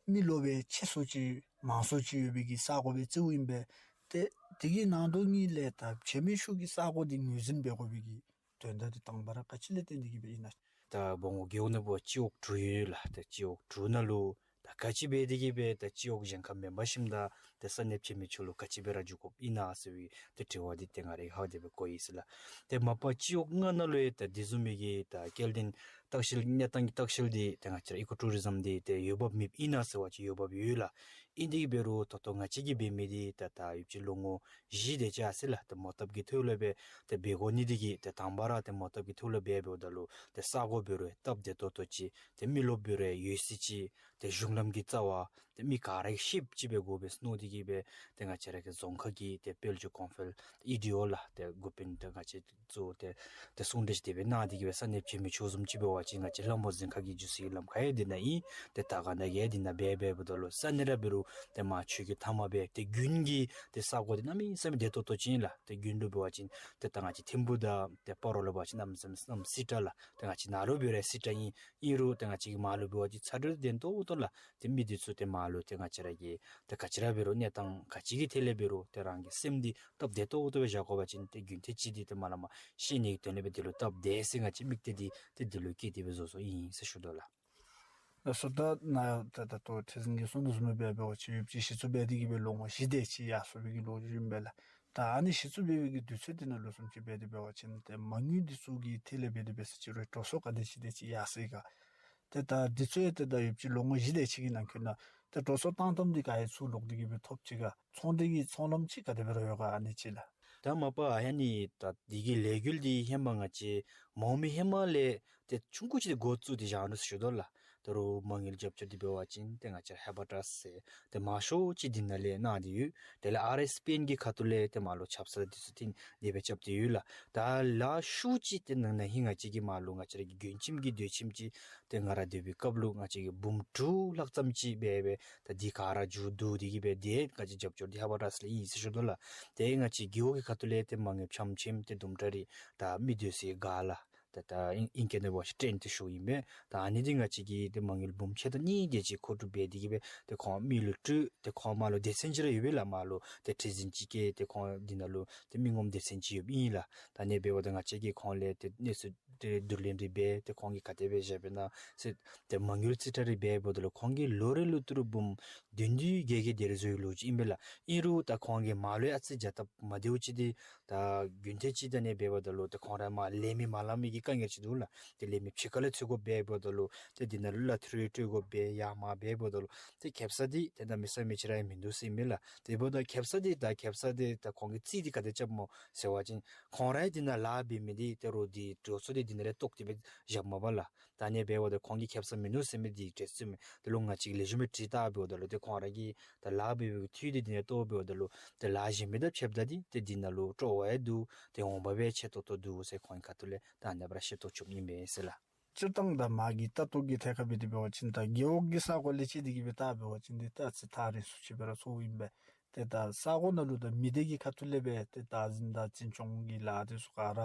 མི་ལོག་པའི་ཆེ་སུ་ཅིག་མང་སུ་ཅིག་ཡོད་པའི་གི་ས་གོ་སྦེ་བརྩིཝ་ཨིན་པས། ཏེ་དེ་གི་ནང་དོག་ཉིད་ལས་ད་འཇིགས་མེད་ཆོས་ཀྱི་ས་གོ་འདི་ངོས་འཛིན་འབད་དགོ་པའི་གི་དོན་དག་འདི་དང་པ་ར་ག་ཅི་ལས་བརྟེན་ཏེ་གི་སྦེ་ཨིན་ན། ད་སྦོམ་སྒོ་རྒེད་འོག་ནང་འབད་བ་ཅིན་སྤྱི་འོག་དྲུག་ཡོད་ལགས། ད་སྤྱི་འོག་དྲུག་ནང་ལུ་ད་ ག་ཅི་འབད་དེ་གིས་སྦེ་ད་སྤྱི་འོག་གཞན་ཁར་མེན་པར་ཞིནམ་ད་ཏེ་ས་གནས་ཕྱི་མི་ཚུ་ལུ་ག་ཅི་སྦེ་ར་འགྱོ་དགོཔ་ཨིན་ན་ཟེར་བའི་ཏེ་དྲི་བ་འདི་ཏེ་ང་ར་གིས་ཧ་དེ་སྦེ་བཀོད་ཡི་ཟེར་ལགས། ཏེ་མ་པ་སྤྱི་འོག་ལྔ་ནང་ལུ་ཡང་ད་དེ་བཟུམ་མའི་གི་ད་སྐྱེལ་འདྲེན་ལྟ་བཤལ་གནས་སྟངས་ཀྱི་ལྟ་བཤལ་འདི་ཏེ་ང་བཅས་ར་ཨི་ཀོ་ཊུ་རི་ཛིམ་འདི་ཏེ་འོས་འབབ་མེདཔ་ཨིན་ན་ཟེར་བ་ཅིན་འོས་འབབ་ཡོད་ལགས། ཨིན་དེ་གིས་འབད་རུང་ད་ལྟོ་ང་བཅས་ཀྱིས་འབད་མི་འདི་ད་ད་ཡོདཔ་ཅིག་ལོ་ངོ་བཞི་དེ་ཅིག་ཨ་ཟེར་ལགས། ཏེ་མོ་བཏབ་ཀྱི་ཐོག་ལས་སྦེ་ཏེ་འབད་དགོ་ནི་དེ་གིས་ཏེ་དང་པ་ར་ཏེ་མོ་བཏབ་ཀྱི་ཐོག་ལས་འབད་འབདཝ་ད་ལུ་ཏེ་ས་གོ་འབད་རུང་སྟབས་བདེ་ཏོག་ཏོ་ཅིག་ཏེ་མི་རློབས་འབད་རུང་ཡོད་སའི་ཅིག་ཏེ་གཞུང་ལམ་གྱི་རྩ་བར་ཏེ་མི་ག་ར་གིས་ཤེསཔ་ཅིག་སྦེ་དགོ་པས་མནོ་དེ་གིས་སྦེ་ཏེ་ང་བཅས་ར་གི་རྫོང་ཁག་གི་ཏེ་དཔལ་འབྱོར་གོང་འཕེལ་ཨི་ཌི་ཨོ་ལགས་ཏེ་འགོ་དཔོན་ཏེ་ང་བཅས་གཙོ་བོ་ཏེ་ཏེ་གསུང་གྲོས་ཅིག་དེ་སྦེ་གནང་དེ་གིས་སྦེ་ས་གནས་ཕྱི་མི་ཚུ་བཟུམ་ཅིག་འབད་བ་ཅིན་ང་བཅས་ལྷ་མོ་རྫོང་ཁག་གི་འགྱོ་སའི་ལམ་ཁར་ཡང་འདི་ནང་ཨིན། ཏེ་དར་དཀར་ནང་གི་ཡང་འདི་ནང་འབད་འབདཝ་ད་ལུ་ས་གནས་ར་འབད་རུང་ཏེ་མ་ཆོས་ཀྱི་མཐའ་མ་སྦེ་ཏེ་དགུན་གྱི་ཏེ་ས་གོ་འདི་གནམ་མེད་ས་མེད་བདེ་ཏོག་ཏོ་ཅིག་ཨིན་ལགས། ཏེ་དགུན་ལུ་འབད་བ་ཅིན་ཏེ་ད་ང་བཅས་ཐིམ་ཕུག་དང་ཏེ་སྤ་རོ་ལུ་འབད་བ་ཅིན་གནམ་མེད་ས་མེད་གནམ་བསིལ་དྲགས་ལགས། ཏེ་ང་བཅས་ནཱ་ལུ་འབད་རུང་བསིལ་དྲགས་ཨིན། ཨིན་རུང་ཏེ་ང་བཅས་ཀྱི་མར་ལུ་འབད་བ་ཅིན་ཚ་དྲོད་ལྡན་ཏོག་ཏོ་ལགས། ཏེ་མི་འདི་ཚུ་ཏེ་མར་ལུ་ཏེ་ང་བཅས་ར་གི་ཏེ་ག་ཅི་ར་འབད་རུང་གནས་སྟངས་ག་ཅི་གི་ཐད་ལས་འབད་རུང་ཏེ་རང་གི་སེམས་འདི་སྟབས་བདེ་ཏོག་ཏོ་སྦེ་བཞག་དགོ་པ་ཅིན་ཏེ་རྒྱུན་མཐུད་ཅིག་འདི་ཏེ་མ་ལས་མར་ཤེས་ནི་གི་དོན་ལས་སྦེ་འདི་ལུ་སྟབས་བདེ་ཟེར་ང་བཅས་དམིགས་གཏད་འདི་ཏེ་འདི་ལུ་བསྐྱེད་དེ་སྦེ་བཟོ་བཟོཝ་ཨིན་ཟེར་ཞུ་དོ་ལགས། ལགས་སོ། ད་ནཱ་ད་ད་ལྟོ་ཁྲི་འཛིན་གྱིས་གསུངས་དོ་བཟུམ་སྦེ་འབད་བ་ཅིན་ཡོདཔ་ཅིག་གཞི་བཙུགས་འབད་དེ་གིས་སྦེ་ལོ་ངོ་བཞི་དེ་ཅིག་ཡར་སོང་བའི་གི་ལོ་རྒྱུས་ཨིན་པས་ལགས། ད་ཨ་ནི་གཞི་བཙུགས་འབད་བའི་གི་དུས་ཚོད་འདི་ནང་ལུ་བཟུམ་ཅིག་འབད་དེ་འབད་བ་ཅིན་ཏེ་མ་དངུལ་འདི་ཚུ་གི་ཐད་ལས་འབད་དེ་འབད་ས་ཅིག་རུང་འགྲོ་སོང་ག་དེ་ཅིག་དེ་ཅིག་ཡར་སོང་ཡི་ག། ཏེ་ད་འདི་ཚུ་ཡང་ཏེ་ད་ཡོདཔ་ཅིག་ལོ་ངོ་བཞི་དེ་ཅིག་གི་ནང་འཁོད་ནང་ཏེ་འགྲོ་སོང་བཏང་བཏངམ་འདི་ག་ཡོད་ཚུར་ལོག་སྟེ་གིས་སྦེ་ཐོབ་ཅི་ག། ཚོང་འབྲེལ་གྱི་ཚོང་ལམ་ཅིག་ག་དེ་སྦེ་ར་ཡོད་ག་ཨ་ནི་ཅིག་ལགས། ད་མ་པ་ཨ་ནི་ད་འདི་གི་ལས་འགུལ་འདི་ཧེ་མ་ང་བཅས་མ་འོངམ་ཧེ་མ་ལས་ཏེ་ཆུང་ཀུ་ཅིག་འགོ་བཙུགས་ཏེ་བཞག་ནུག་ཟེར་ཞུ་དོ་ལགས། ད་རུང་མ་དངུལ་རྒྱབ་སྐྱོར་འདི་འབད་བ་ཅིན་ཏེ་ང་བཅས་ར་ཧེ་པ་ཊཱསི་ཟེར་ཏེ་མང་ཤོས་ཅིག་འདི་ནང་ལས་གནང་སྟེ་ཡོད། དེ་ལས་ཨར་ཨེསི་པི་ཨེན་གྱི་ཁ་ཐུག་ལས་ཏེ་མར་ལུ་ཆབ་གསང་འདི་ཚུ་ཏེ་དེ་སྦེ་རྐྱབ་སྟེ་ཡོད་ལགས། ད་ལཱ་ཤུགས་ཅིག་ཏེ་ནང་ན་ཧིང་ང་བཅས་ཀྱིས་མར་ལུ་ང་བཅས་ར་གི་མགྱོནམ་གཅིག་གི་དུས་ཚོད་ཅིག་ཏེ་ང་ར་སྡོད་པའི་སྐབས་ལུ་ང་བཅས་ཀྱིས་འབུམ་དྲུག་ལྷག་ཙམ་ཅིག་འབད་སྦེ་ད་འདི་ག་ར་མཇུག་བསྡུ་སྟེ་གིས་སྦེ་ཏེ་ང་བཅས་རྒྱབ་སྐྱོར་འདི་ཧེ་པ་ཊཱསི་ལས་ཨིན་ཟེར་ཞུ་དོ་ལགས། ཏེ་ང་བཅས་རྒེད་འོག་གི་ཁ་ཐུག་ལས་ཏེ་མ་དངུལ་ཕྱམ་ཕྱིམ་ཏེ་དུམ་གྲ་རེ་ད་མི་སྡོད་སའི་སྒང་ལགས། ད་ད་ཨིང་སྐད་ནང་འབད་བ་ཅིན་ཊེན་ཊི་ཞུཝ་ཨིན་པས། ད་ཨ་ནི་འདི་ང་བཅས་ཀྱིས་ཏེ་མ་དངུལ་འབུམ་ཕྱེད་དང་གཉིས་དེ་ཅིག་མཁོ་སྒྲུབ་འབད་དེ་གིས་སྦེ་ཏེ་ཁོང་མི་ལུ་སྤྲོད། ཏེ་ཁོང་མར་ལུ་སྡེ་ཚན་ཅིག་ར་ཡོད་པས་ལགས། མར་ལུ་ཏེ་ཁྲི་འཛིན་ཅིག་བཀལ་ཏེ་ཁོང་འདི་ནང་ལུ་ཏེ་མི་ངོམ་སྡེ་ཚན་ཅིག་ཡོདཔ་ཨིན་ལགས། ད་ཨ་ནི་འབདཝ་ད་ང་བཅས་ཀྱིས་ཁོང་ལས་ཏེ་གནས་ཚུལ་ཏེ་བསྡུ་ལེན་རེ་འབད་དེ་ཁོང་གིས་ག་དེ་སྦེ་བཞག་པས་ན་ཟེར་ཏེ་མ་དངུལ་རྩིས་ཁྲ་རེ་འབད་འབདཝ་ད་ལུ་ཁོང་གིས་ལོ་རེ་ལུ་ཏི་རུ་འབུམ་བདུན་བདུན་བརྒྱད་བརྒྱད་དེ་རེ་བཟོ་བའི་ལོ་རྒྱུས་ཨིན་པས་ལགས། ཨིན་རུང་ད་ཁོང་གིས་མར་ལུ་ཡང་ཨ་ཙི་བྱ་སྟབས་མ་བདེཝ་ཅིག་འདི་ད་རྒྱུན་མཐུད་ཅིག་ད་ཨ་ནི་འབདཝ་ད་ལུ་ཏེ་ཁོང་ར་མར་ལས་མི་མ་ལང་མི་གི་དཀའ་ངལ་ཅིག་འདུག་ལགས། ཏེ་ལས་མི་ཕྱི་ཁ་ལས་འཚོལ་དགོཔ་འབདཝ་ད་ལུ་ཏེ་འདི་ནང་ལུ་གླ་འཐུས་རེ་སྤྲོད་དགོཔ་འབད་ཡར་མར་འབདཝ་ད་ལུ་ཏེ་ཁེ་སང་འདི་ཏེ་གནམ་མེད་ས་མེད་ཅིག་ར་ཡང་མིན་འདུག་ཟེར་ཨིན་མས་ལགས། དེ་འབདཝ་ད་ཁེ་སང་འདི་ད་ཁེ་སང་འདི་ད་ཁོང་གིས་རྩིས་འདི་ག་དེ་རྐྱབ་སྨོ་ཟེར་བ་ཅིན་ཁོང་ར་ཡང་འདི་ནང་ལཱ་འབད་མི་འདི་ཏེ་རོགས་འདི་འགྲོ་སོང་འདི་འདི་ནང་ལས་བཏོག་སྟེ་སྦེ་བཞགཔ་མས་པ་ལགས། ད་ཨ་ནི་འབདཝ་ད་ཁོང་གིས་ཁེ་སང་མིན་འདུག་ཟེར་མི་འདི་འགྲེལ་ཚུལ་མས། དེ་ལུ་ང་བཅས་ཀྱིས་ལེགས་ཤོམ་སྦེ་དྲི་བལྟ་འབདཝ་ད་ལུ་ཏེ་ཁོང་ར་གིས་ད་ལཱ་འབད་བའི་འཐུས་འདི་འདི་ནང་བཏོག་འབདཝ་ད་ལུ་ཏེ་ལཱ་གཞན་མི་དང་ཕྱདཔ་ད་འདི་ཏེ་འདི་ནང་ལུ་སྤྲོ་བ་ཡང་འདུག། ཏེ་འོང་འབབ་ཡང་ཆེ་ཏོག་ཏོ་འདུག་ཟེར་ཁོང་གི་ཁ་ཐུག་ལས་ད་ཨ་ནི་སྦེ་ར་ཤེས་རྟོགས་བྱུངམ་ཨིན་པས་ཟེར་ལགས། སྤྱིར་བཏང་ད་མ་གི་ལྟ་རྟོག་གི་ཐད་ཁར་འབད་དེ་འབད་བ་ཅིན་ད་རྒེད་འོག་གི་ས་གོ་ལས་བཅད་དེ་གིས་སྦེ་བལྟ་འབད་བ་ཅིན་འདི་ད་ཨ་ཙི་ཐག་རིང་སུ་ཅིག་སྦེ་ར་ཚོརཝ་ཨིན་པས། ཏེ་ད་ས་གོ་ནང་ལུ་ད་མི་སྡེ་གི་ཁ་ཐུག་ལས་སྦེ་ཏེ་བདག་འཛིན་དང་འཛིན་སྐྱོང་གི་ལཱ་འདི་ཚུ་ག་ར་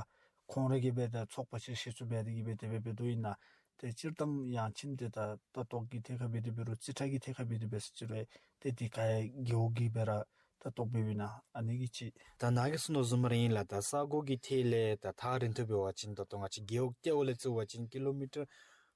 ཁོང་ར་གིས་སྦེ་ད་ཚོགས་པ་ཅིག་གཞི་བཙུགས་འབད་དེ་གིས་སྦེ་དེ་སྦེ་འབད་དོ་ཨིན་ན། ཏེ་སྤྱིར་བཏང་ཡང་ཅིན་ཏེ་ད་ལྟ་རྟོག་གི་ཐད་ཁར་འབད་དེ་འབད་རུང་རྩིས་ཁྲ་གི་ཐད་ཁར་འབད་དེ་འབད་ས་ཅིག་རུང་ཏེ་འདི་ག་ཡང་རྒེད་འོག་གིས་སྦེ་ར་ད་ལྟ་རྟོག་འབདཝ་ཨིན་ན་ཨ་ནི་གི་ཅིག། ད་ནཱ་གིས་གསུངས་དོ་བཟུམ་ར་ཨིན་ལགས། ད་ས་གོ་གི་ཐད་ལས་ད་ཐག་རིང་ཐུབ་འབད་བ་ཅིན་ད་ལྟོ་ང་བཅས་རྒེད་འོག་ལྟེ་བ་ལས་བརྩི་བ་ཅིན་ཀི་ལོ་མི་ཊར་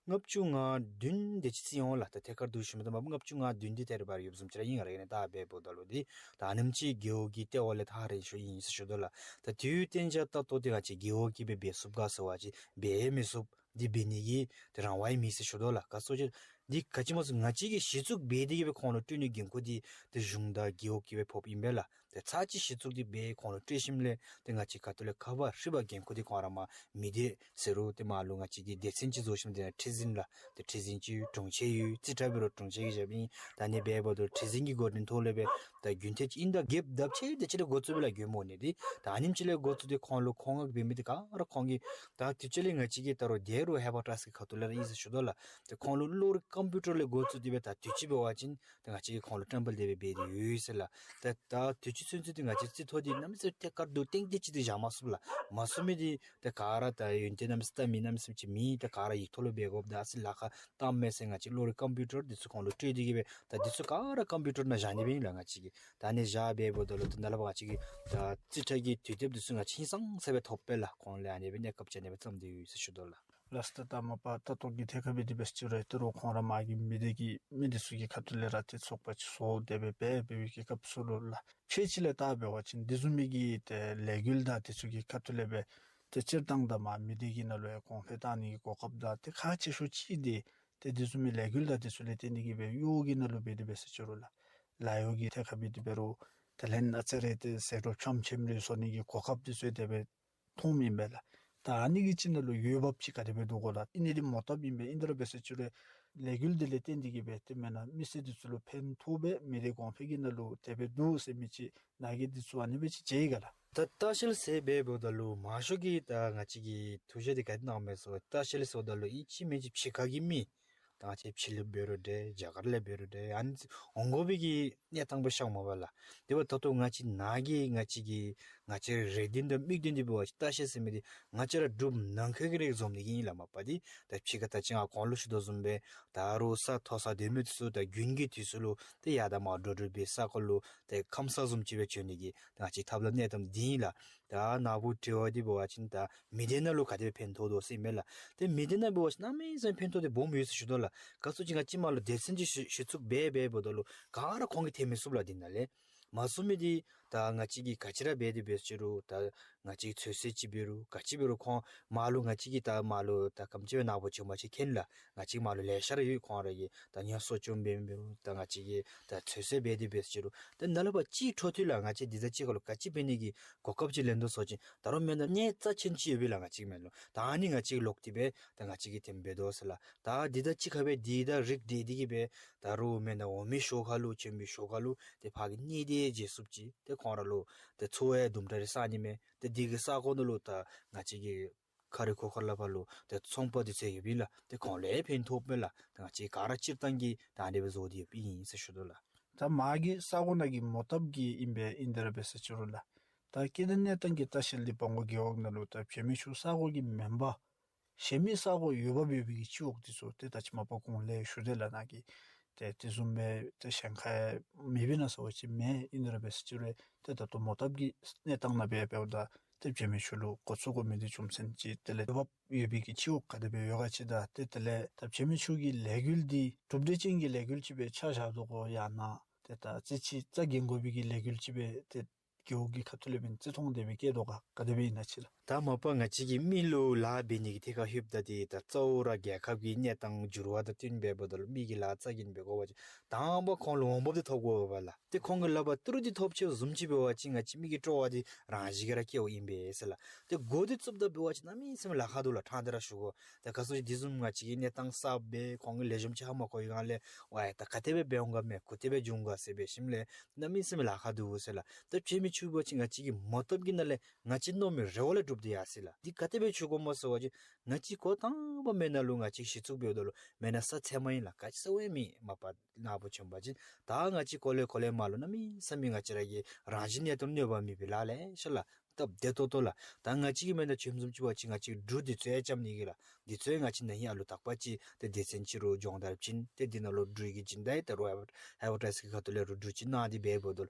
ལྔ་བཅུ་ང་བདུན་དེ་ཅིག་རྩིས་འོང་ལགས། ད་ཐད་ཀར་འདི་ཞུ་མི་ད་མ་ལྔ་བཅུ་ང་བདུན་འདི་ཐད་རི་བ་རི་ཡོདཔ་བཟུམ་ཅིག་ར་ཨིན། ང་ར་གིས་ནི་ད་འབདཝ་ད་ལུ་འདི་ད་ཨ་ནེམ་ཅིག་རྒེད་འོག་གི་ལྟེ་བ་ལས་ཐག་རིང་ཤོས་ཨིན་ཟེར་ཞུ་དོ་ལགས། ད་དུས་ཡུན་ཏན་ཅིག་ལྟ་རྟོག་འདི་ང་བཅས་རྒེད་འོག་གིས་སྦེ་འབད་ཚུགས་ག་ཟེར་བ་ཅིན་འབད་མི་ཚུགས། འདི་འབད་ནི་གི་ཏེ་རང་དབང་ཡང་མེད་ཟེར་ཞུ་དོ་ལགས། ག་ཅི་སྨོ་ཟེར་ང་བཅས་ཀྱིས་གཞི་བཙུགས་འབད་དེ་གིས་སྦེ་ཁོང་ལུ་སྤྲོད་ནིའི་འགན་ཁུར་འདི་ཏེ་གཞུང་དང་རྒེད་འོག་གིས་སྦེ་ཕོགཔ་ཨིན་པས་ལགས། ཏེ་ཚར་གཅིག་གཞི་བཙུགས་འདི་འབད་ཁོང་ལུ་སྤྲོད་ཞིནམ་ལས་ཏེ་ང་བཅས་ཁ་ཐུག་ལས་ཁ་བ་ཧྲིལ་བ་འགན་ཁུར་འདི་ཁོང་ར་མར་མི་སྡེ་ཟེར་རུང་ཏེ་མར་ལུ་ང་བཅས་ཀྱིས་སྡེ་ཚན་ཅིག་བཟོ་ཞིནམ་ཏེ་ཁྲི་འཛིན་ལགས། ཏེ་ཁྲི་འཛིན་ཅིག་ཡོད། དྲུང་ཆེན་ཡོད། རྩིས་ཁྲ་འབད་རུང་དྲུང་ཆེན་གྱིས་བཞགཔ་ཨིན། ད་ཨ་ནི་འབདཝ་ད་ཁྲི་འཛིན་གྱི་འགོ་འདྲེན་ཐོག་ལས་སྦེ་ད་རྒྱུན་མཐུད་ཅིག་ཨིན་ད་རྒེད་འོག་དང་ཕྱེད་དེ་ཅིག་ལས་འགོ་བཙུགས་པས་ལགས། རྒྱུན་མཐུད་ནི་འདི་ད་ཨ་ནེམ་ཅིག་ལས་འགོ་བཙུགས་ཏེ་ཁོང་ལུ་ཁོང་ང་འབད་མི་འདི་ག་ར་ཁོང་གིས་ད་དུས་ཅི་ལས་ང་བཅས་ཀྱིས་ད་རུང་དེ་རུང་ཧེ་པ་ཊཱསི་གི་ཁ་ཐུག་ལས་ར་ཨིན་ཟེར་ཞུ་དོ་ལགས། ཏེ་ཁོང་ལུ་གློག་རིག་ཀམ་པིའུ་ཊར་ལས་འགོ་བཙུགས་ཏེ་སྦེ་ད་དུས་ཅི་འབད་བ་ཅིན་ཏེ་ང་བཅས་ཀྱིས་ཁོང་ལུ་བཀྲམ་སྤེལ་དེ་སྦེ་འབད་དེ་ཡོད་ཟེར་ལགས། ཏེ་ད་དུས་ཅི་ཚུན་ཚོད་འདི་ང་བཅས་རྩིས་ཐོ་འདི་གནམ་མེད་ས་མེད་ཐད་ཀར་དུ་ཏན་ཏན་ཅིག་འདི་བཞག་མ་ཚུགས་ལགས། མ་ཚུགས་མི་འདི་ཏེ་ག་ར་ད་ཡོན་ཏན་གནམ་མེད་ས་མེད་གནམ་མེད་ས་མེད་ཅིག་མེད། ཏེ་ག་ར་ཡིག་ཐོག་ལུ་འབད་དགོཔ་ད་ཨ་ཙི་ལཱ་ཁག་བཏངམ་མས་ཟེར་ང་བཅས་གློག་རིག་ཀམ་པིའུ་ཊར་འདི་ཚུ་ཁོང་ལུ་སྤྲོད་དེ་གིས་སྦེ་ད་འདི་ཚུ་ག་ར་ཀམ་པིའུ་ཊར་ནང་བཞག་ནི་སྦེ་ཨིན་ལགས་ང་བཅས་ཀྱིས། ད་ཨ་ནི་བཞག་འབདཝ་ད་ལུ་ཏེ་ནཱ་ལས་ཕར་ང་བཅས་ཀྱིས་ད་རྩིས་ཁྲ་གི་དུས་དེབ་འདི་ཚུ་ང་བཅས་ཧིང་སངས་ས་སྦེ་ཐོབ་པས་ལགས། ཁོང་ལས་ཨ་ནི་སྦེ་གནས་སྐབས་ཅིག་ཨ་ནི་སྦེ་བརྩམས་ཏེ་ཡོད་ཟེར་ཞུ་དོ་ལགས། ལགས་སོ། ད་མ་པ་ལྟ་རྟོག་གི་ཐད་ཁར་འབད་དེ་འབད་ཟེར་ཅི་རུང་ད་རུང་ཁོང་ར་མ་གི་མི་སྡེ་གི་མི་འདི་ཚུ་གི་ཁ་ཐུག་ལས་ར་ཏེ་ཚོགས་པ་ཅིག་བཟོ་སྟེ་སྦེ་འབད་འབད་བའི་གི་སྐབས་སུ་ལུ་ལགས། ཕྱེད་ཅིག་ལས་བལྟ་འབད་བ་ཅིན་དེ་བཟུམ་མའི་གི་ཏེ་ལས་འགུལ་དང་དེ་ཚུ་གི་ཁ་ཐུག་ལས་སྦེ་ཏེ་སྤྱིར་བཏང་ད་མ་མི་སྡེ་གི་ནང་ལུ་ཡང་གོང་འཕེལ་བཏང་ནི་གི་གོ་སྐབས་དང་ཏེ་ཁག་ཆེ་ཤོས་ཅིག་འདི་ཏེ་དེ་བཟུམ་མའི་ལས་འགུལ་དང་དེ་ཚུ་ལས་བརྟེན་ཏེ་གིས་སྦེ་གཡོག་གི་ནང་ལུ་འབད་དེ་འབད་ཟེར་ཅི་རུང་ལགས། ལཱ་གཡོག་གི་ཐད་ཁར་འབད་དེ་འབད་རུང་ད་ལན་ཨ་ཙི་རེ་ཏེ་ཟད་འགྲོ་ཆམ་ཆེམ་རེ་བཟོ་ནི་གི་གོ་སྐབས་དེ་ཚུ་དེ་སྦེ་མཐོངམ་ཨིན་པས་ལགས། ད་ཨ་ནི་གི་ཅིག་ནང་ལུ་འོས་འབབ་ཅིག་ག་དེ་སྦེ་འདུག་གོ་ལགས། ཨིན་ནི་འདི་མོ་བཏབ་ཨིན་པས། ཨིན་ཏེ་ར་འབད་ཟེར་ཅི་རུང་ལས་འགུལ་འདི་ལས་བརྟེན་ཏེ་གིས་སྦེ་ཏེ་མེན་ན་མི་སེར་འདི་ཚུ་ལུ་ཕན་ཐོགས་པས། མི་སྡེ་གོང་འཕེལ་གྱི་ནང་ལུ་དེ་སྦེ་འདུག་ཟེར་མི་ཅིག་ནཱ་གིས་འདི་ཚུ་ཨ་ནི་སྦེ་ཅིག་མཇལ་ཡི་ག་ལགས། ད་ལྟ་བཤལ་ཟེར་འབདཝ་ད་ལུ་མང་ཤོས་ཀྱིས་ད་ང་བཅས་ཀྱིས་ཐུགས་བཞེད་འདི་ག་དེ་གནངམ་མས་ཟེར་བ་ལྟ་བཤལ་ཟེརཝ་ད་ལུ་ཨིན་ཅི་མིན་ཅི་ཕྱི་ཁ་གི་མི་ད་ང་བཅས་ཕྱི་ལུ་འབད་རུང་འདྲ་རྒྱ་གར་ལས་འབད་རུང་འདྲ་ཨ་ནི་འོང་དགོ་པའི་གི་གནས་སྟངས་སྦེ་ཤརཝ་མས་པ་ལགས། དེ་འབདཝ་ད་ལྟོ་ང་བཅས་ནཱ་གི་ང་བཅས་ཀྱི་ང་བཅས་རའི་རེ་འདུན་དང་དམིགས་འདུན་འདི་འབད་བ་ཅིན་ལྟ་བཤལ་ཟེར་མི་འདི་ང་བཅས་ར་འབྲུགཔ་ནང་འཁོད་ཀྱི་རིགས་འཛོམས་ནི་གི་ཨིན་ལགས། མ་པ་འདི་ད་ཕྱི་ཁ་ད་ཅི་ང་གོང་ལུ་ཞུ་དོ་བཟུམ་སྦེ་ད་རུང་ས་མཐོ་ས་སྡོད་མི་ཚུ་ད་དགུན་གྱི་དུས་སུ་ལུ་ཏེ་ཡར་དང་མར་འགྲོ་འགྲུལ་འབད་ས་གོ་ལུ་ཏེ་ཁམས་སངས་བཟུམ་ཅིག་སྦེ་བྱོན་ནི་གི་ད་ང་བཅས་ཐབས་ལམ་གནས་སྟངས་འདི་ཨིན་ལགས། ད་ནཱ་བུ་དྲི་བ་འདི་འབད་བ་ཅིན་ད་མི་སྡེ་ནང་ལུ་ག་དེ་སྦེ་ཕན་ཐོགས་དོ་ཟེར་ཨིན་མས་ལགས། ཏེ་མི་སྡེ་ནང་འབད་བ་ཅིན་གནམ་མེད་ས་མེད་ཕན་ཐོགས་འདི་སྦོམ་ཡོད་ཟེར་ཞུ་དོ་ལགས། ག་ཅི་ཅིག་ང་བཅས་མར་ལུ་སྡེ་ཚན་ཅིག་གཞི་གཞི་བཙུགས་འབད་འབད་འབདཝ་ད་ལུ་ག་ར་ཁོང་གིས་ཐེ་མི་ཚུགས་ལགས། འདི་ནང་ལས་མ་ཚུགས་མི་འདི་ད་ང་བཅས་ཀྱིས་ག་ཅི་ར་འབད་དེ་འབད་ཟེར་ཅི་རུང་ད་ང་བཅས་ཚོད་བསྲེ་ཅིག་འབད་རུང་ག་ཅི་འབད་རུང་ཁོང་མར་ལུ་ང་བཅས་ཀྱིས་ད་མར་ལུ་ད་ག་དེམ་ཅིག་སྦེ་ནཱ་བུ་བྱོན་པ་ཅིན་མཁྱེན་ལགས། ང་བཅས་མར་ལུ་ལེ་ཤ་ར་ཡོད། ཁོང་ར་གིས་ད་ཉ་གསོ་སྐྱོང་འབད་འབད་རུང་ད་ང་བཅས་ཀྱིས་ད་ཚོད་བསྲེ་འབད་དེ་འབད་ཟེར་ཅི་རུང་ད་ནཱ་ལས་ཕར་ཅིག་འཕྲོ་མཐུད་ལགས་ང་བཅས་འདི་ད་ཅི་ཁར་ལུ་ག་ཅི་འབད་ནི་གི་གོ་སྐབས་ཅིག་ལེན་དོ་ཟེར་བ་ཅིན་ད་རུང་མེན་ན་གནས་རྩ་ཆེན་ཅིག་ཡོད་པས་ལགས། ང་བཅས་མེན་ལུ་ད་ཨ་ནི་ང་བཅས་ལོག་སྟེ་སྦེ་ད་ང་བཅས་ཀྱིས་དེམ་འབད་དོ་ཟེར་ལགས། ད་འདི་ད་ཅི་ཁར་སྦེ་འདི་ད་རིགས་འདི་འདི་གིས་སྦེ་ད་རུང་མེན་ན་འོང་མི་ཤོག་ཁ་ལུ་བྱོན་མི་ཤོག་ཁ་ལུ་ཏེ་ཕར་གྱི་གནས་འདི་མཇལ་ཚུགསཔ་ཅིག་ཏེ་ཁོང་ར་ལུ་ཏེ་འཚོ་བའི་དུམ་གྲ་རེ་བསག་ནི་མས། ཏེ་འདི་གི་ས་གོ་ནང་ལུ་ད་ང་བཅས་ཀྱི་ཁ་རི་ཁོག་ཁར་ལས་ཕར་ལུ་ཏེ་ཚོང་པ་འདི་ཚུ་ཡོདཔ་ཨིན་ལགས། ཏེ་ཁོང་ལུ་ཡང་ཕན་ཐོགས་མས་ལགས། ཏེ་ང་བཅས་ག་ར་སྤྱིར་བཏང་གི་ད་ཨ་ནི་སྦེ་བཟོ་སྟེ་ཡོདཔ་ཨིན་ཟེར་ཞུ་དོ་ལགས། ད་མ་གི་ས་གོ་ནང་གི་མོ་བཏབ་ཀྱི་ཨིན་པས། ཨིན་ཏེ་ར་འབད་ཟེར་ཅི་རུང་ལགས། ད་སྐྱེ་ལྡན་གནས་སྟངས་ཀྱི་ལྟ་བཤལ་འདི་སྦོམ་གོ་རྒེད་འོག་ནང་ལུ་ད་བྱོན་མི་ཚུ་ས་གོ་གི་མེན་པར་གཞན་མི་ས་གོ་འོས་འབབ་ཡོད་པའི་གི་སྤྱི་འོག་འདི་ཚུ་ཏེ་ད་ཅི་མ་པ་གོང་ལས་ཞུ་དེས་ལགས། ནཱ་གི་ཏེ་དེ་བཟུམ་སྦེ་ཏེ་གཞན་ཁར་མེད་པས་ན་ཟེར་བ་ཅིན་མེད། ཨིན་ཏེ་ར་འབད་ཟེར་ཅི་རུང་ཏེ་ད་ལྟོ་མོ་བཏབ་ཀྱི་གནས་སྟངས་ནང་འབད་འབདཝ་ད་ཏེ་བྱོན་མི་ཚུ་ལུ་འགོ་བཙུགས་དགོ་མི་འདི་རྒྱུ་མཚན་ཅིག་དེ་ལས་འོས་འབབ་ཡོད་པའི་གི་སྤྱི་འོག་ག་དེ་སྦེ་ཡོད་ག་ཅིག་དང་ཏེ་དེ་ལས་ད་བྱོན་མི་ཚུ་གི་ལས་འགུལ་འདི་གྲུབ་འབྲས་ཅན་གྱི་ལས་འགུལ་ཅིག་སྦེ་ཆ་བཞག་དོ་གོ་ཡང་ན་ཏེ་ད་རྩེ་ཅིག་རྩ་འགེངས་དགོ་པའི་གི་ལས་འགུལ་ཅིག་སྦེ་ཏེ་རྒེད་འོག་གི་ཁ་ཐུག་ལས་འབད་བརྩི་མཐོང་དེ་སྦེ་བསྐྱེད་དོ་ག་ག་དེ་སྦེ་ཨིན་ན་ཅིག་ལགས། ད་མ་པ་ང་བཅས་ཀྱིས་མི་ལུ་ལཱ་འབད་ནི་གི་ཐད་ཁར་ལྷོདཔ་ད་འདི་ད་གཙོ་བོ་ར་རྒྱལ་ཁབ་ཀྱི་གནས་སྟངས་འགྱུར་བ་དང་བསྟུན་འབད་འབདཝ་ད་ལུ་མི་གིས་ལཱ་རྩ་འགེངས་འབད་དགོ་པ་ཅིན་དང་པ་ཁོང་ལུ་འོང་འབབ་འདི་ཐོབ་དགོ་པས་ལགས། ཏེ་ཁོང་གི་ལག་པར་ཏི་རུ་འདི་ཐོབ་ཆི་བཟུམ་ཅིག་འབད་བ་ཅིན་ང་བཅས་མི་གི་སྤྲོ་བ་འདི་རང་བཞིན་གྱིས་ར་སྐྱེཝ་ཨིན་པས་ཟེར་ལགས། ཏེ་འགོ་འདི་བཙུགསཔ་ད་འབད་བ་ཅིན་གནམ་མེད་ས་མེད་ལཱ་ཁག་འདུག་ལགས། ཕྲང་སྟེ་ར་ཞུ་དགོ། ད་ག་ཟེར་བ་ཅིན་དེ་བཟུམ་ང་བཅས་ཀྱི་གནས་སྟངས་གསརཔ་སྦེ་ཁོང་གི་ལེགས་ཤོམ་ཅིག་ཧ་མ་གོ་བའི་སྒང་ལས་ཝའི་ད་ག་དེ་སྦེ་འབད་འོང་ག་མས་ག་དེ་སྦེ་འབྱུང་ག་ཟེར་འབད་ཞིནམ་ལས་གནམ་མེད་ས་མེད་ལཱ་ཁག་འདུག་ཟེར་ལགས། ད་བྱོན་མི་ཚུ་འབད་བ་ཅིན་ང་བཅས་ཀྱི་མོ་བཏབ་ཀྱི་ནང་ལས་ང་བཅས་མནོ་མི་རེ་བ་ལས་གྲུབ་སྟེ་ཡར་སོ་ཡི་ལགས། འདི་ག་དེ་སྦེ་ཞུ་དགོཔ་སྨོ་ཟེར་བ་ཅིན་ང་བཅས་འགོ་དང་པ་མེན་ན་ལུ་ང་བཅས་གཞི་བཙུགས་འབདཝ་ད་ལུ་མེན་ན་ས་ཚལ་མ་ཨིན་ལགས། ག་ཅི་ཟེར་བ་ཨིན་མེན་མ་པ་ནཱ་བུ་བྱོན་པ་ཅིན་ད་ང་བཅས་གོ་ལེ་གོ་ལེ་མར་ལུ་གནམ་མེད་ས་མེད་ང་བཅས་ར་གི་རང་བཞིན་གནས་སྟངས་གནོད་པ་མེད་པའི་ལཱ་ལེ་ཤ་ལགས། སྟབས་བདེ་ཏོག་ཏོ་ལགས། ད་ང་བཅས་ཀྱིས་མེན་ན་བྱོནམ་བཟུམ་ཅིག་འབད་བ་ཅིན་ང་བཅས་འབྲུ་འདི་ཚུ་ཡང་རྐྱབ་ནི་གི་ལགས། འདི་ཚུ་ཡང་ང་བཅས་ནཱ་ཧིང་ཨ་ལུ་དག་པ་ཅིག་ཏེ་སྡེ་ཚན་ཅིག་རུ་སྦྱོང་བརྡར་བྱིན། ཏེ་འདི་ནང་ལུ་འབྲུ་གི་སྦྱིན་བདག་ཡང་ད་རུང་ཧེ་བ་ཧེ་བ་ཊའིཛ་གི་ཁ་ཐུག་ལས་རུང་འབྲུ་ཅིག་གནང་སྟེ་འབད་འབདཝ་ད་ལུ་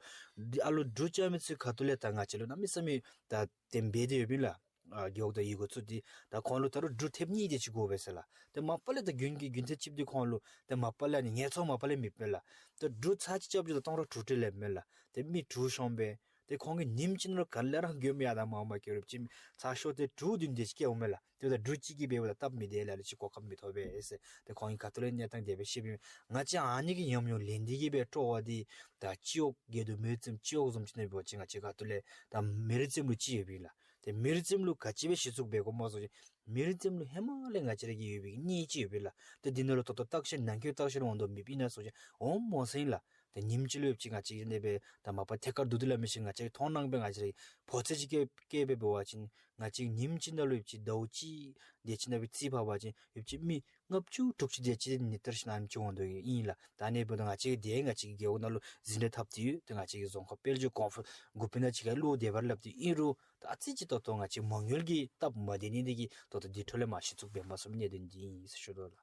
འདི་ཨ་ལུ་འབྲུ་རྐྱབ་མི་ཚུ་ཁ་ཐུག་ལས་ད་ང་བཅས་ལུ་གནམ་མེད་ས་མེད་ད་དེམ་འབད་དེ་ཡོདཔ་ཨིན་ལགས། ཨ་རྒེད་འོག་དང་ཡི་གུ་ཚུ་འདི་ད་ཁོང་ལུ་ད་རུང་འབྲུ་ཐེབས་གཉིས་དེ་ཅིག་དགོ་པས་ཟེར་ལགས། ཏེ་མ་པ་ལས་ད་དགུན་གྱི་དགུན་ཐེབས་ཅིག་འདི་ཁོང་ལུ་ཏེ་མ་པ་ལས་ནི་ངལ་འཚོ་མ་པ་ལས་མེད་པས་ལགས། ཏེ་འབྲུ་ཚར་གཅིག་རྐྱབ་རུང་ད་སྟོང་ཕྲག་དྲུག་ཁྲི་ལེན་མས་ལགས། ཏེ་མི་དྲུག་ཤོང་པས། ཏེ་ཁོང་གིས་ཉིནམ་གཅིག་ནང་ལུ་ག་ལས་ར་དགོནམ་ཡར་དང་མར་མ་བསྐྱལ་རུང་ཅིག་ཚར་ཤོས་ཏེ་དྲུག་བདུན་དེ་ཅིག་བསྐྱལཝ་མས་ལགས། ཏེ་ད་འབྲུ་གཅིག་གིས་འབད་འབདཝ་ད་སྟབས་མི་བདེ་ལ་ལུ་ཅིག་གོ་སྐབས་མི་ཐོབ་པས་ཟེར། ཏེ་ཁོང་གི་ཁ་ཐུག་ལས་གནས་སྟངས་དེ་སྦེ་ཤེསཔ་ཨིན། ང་བཅས་ཨ་ནི་གི་ཉམས་མྱོང་ལེན་ཏེ་གིས་སྦེ་སྤྲོ་བ་འདི་ད་སྤྱི་འོག་དགེ་འདུན་མི་རིགས་རྩེདམོ་སྤྱི་འོག་བཟུམ་ཅིག་ནང་འབད་བ་ཅིན་ང་བཅས་ཁ་ཐུག་ལས་ད་མི་རིགས་རྩེདམོ་ལུ་ཅིག་ཡོད་པས་ལགས། ཏེ་མི་རིགས་རྩེདམོ་ལུ་ག་ཅི་སྦེ་གཞི་བཙུགས་འབད་དགོཔ་སྨོ་ཟེར་བ་ཅིན་མི་རིགས་རྩེདམོ་ལུ་ཧེ་མ་ལས་ང་བཅས་ར་གི་ཡོད་པའི་གི་གནས་ཅིག་ཡོད་པས་ལགས། ཏེ་འདི་ནང་ལུ་ད་ལྟོ་བརྟག་ཞིབ་ནང་འཁོད་བརྟག་ཞིབ་འོང་དོ་མེདཔ་ཨིན་ན་ཟེར་བ་ཅིན་འོང་མོ་ཟེར་ཨིན་ལགས། ཏེ་ཉིནམ་གཅིག་ལུ་ཡོད་ཅིག་ང་བཅས་ཀྱིས་ཨ་ནི་སྦེ་ད་མ་པ་ཐད་ཀར་བསྡུ་སྟེ་སླབ་མི་ཅིག་ང་བཅས་ཀྱིས་མཐོང་སྣང་སྦེ་ང་བཅས་ར་ཕོ་ཚོད་ཅིག་བསྐྱལ་བསྐྱལ་སྦེ་འབད་བ་ཅིན་ང་བཅས་ཉིནམ་གཅིག་ནང་ལུ་ཡོད་ཅིག་ཟླཝ་གཅིག་དེ་ཅིག་ནང་སྦེ་རྩིས་ཕབ་པ་ཅིན་ཡོད་ཅིག་མི་ལྔ་བཅུ་དྲུག་ཅུ་དེ་ཅིག་ནི་ཏར་ཤི་ནང་ཅིག་འོང་དོ་ཨིན་ལགས། ད་ཨ་ནི་འབདཝ་ད་ང་བཅས་ཀྱིས་དེ་ང་བཅས་ཀྱི་རྒེད་འོག་ནང་ལུ་ཟིན་བྲིས་བཏབ་སྟེ་ཡོད། ཏེ་ང་བཅས་ཀྱིས་རྫོང་ཁག་དཔལ་འབྱོར་གོང་འཕེལ་འགོ་དཔོན་དང་གཅིག་ཁར་བློ་བདེ་བར་སླབ་སྟེ་ཨིན་རུང་ད་ཨ་ཙི་ཅིག་ད་ལྟོ་ང་བཅས་མ་དངུལ་གྱི་སྟབས་མ་བདེ་ནི་འདི་གིས་ད་ལྟོ་འདི་འཕྲོ་ལས་མ་གཞི་བཙུགས་འབད་མ་ཚུགས་པའི་གནད་དོན་འདི་ཨིན་ཟེར་ཞུ་དོ་ལགས།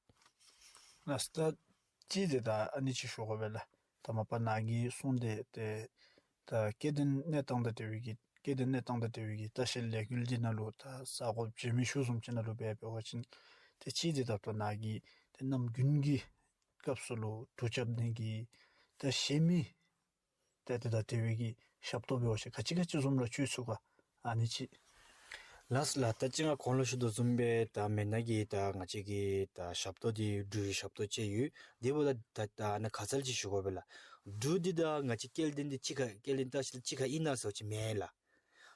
ལགས་སོ། ད་ཅི་འདི་ད་ཨ་ནི་ཅིག་ཞུ་དགོ་པས་ལགས། ད་མ་པ་ནཱ་གིས་གསུངས་ཏེ་ཏེ་ད་སྐྱེ་ལྡན་གནས་སྟངས་དང་འབྲེལ་བའི་གི་སྐྱེ་ལྡན་གནས་སྟངས་དང་འབྲེལ་བའི་གི་ལྟ་བཤལ་ལས་འགུལ་འདི་ནང་ལུ་ད་ས་གོ་བྱོན་མི་ཚུ་བཟུམ་ཅིག་ནང་ལུ་འབད་འབད་བ་ཅིན་ ཏེ་གཅིག་འདི་ད་ལྟོ་ནཱ་གིས་ཏེ་གནམ་དགུན་གྱི་སྐབས་སུ་ལུ་གྲུ་རྐྱབ་ནི་གི་ཏེ་གཞན་མི་ཏེ་དེ་དང་འབྲེལ་བའི་གི་ཞབས་ཏོག་འབད་བ་ཅིན་ག་ཅི་ག་ཅི་བཟུམ་ར་སྤྱོད་ཚུགས་ག། ཨ་ནི་ཅིག། ལགས་ལགས། ད་ཅི་ང་གོང་ལུ་ཞུ་དོ་བཟུམ་སྦེ་ད་མེན་ན་གི་ད་ང་བཅས་ཀྱི་ད་ཞབས་ཏོག་འདི་འབྲུ་གི་ཞབས་ཏོག་ཅིག་ཡོད། དེ་འབདཝ་ད་ད་ད་ཨ་ནི་ཁ་ཙ་ཅིག་ཞུ་དགོ་པས་ལགས། འབྲུ་འདི་དང་ང་བཅས་སྐྱེ་ལྡན་འདི་གཅིག་ཁར་སྐྱེ་ལྡན་ལྟ་བཤལ་གཅིག་ཁར་ཨིན་ན་ཟེར་བ་ཅིན་མེན་ལགས།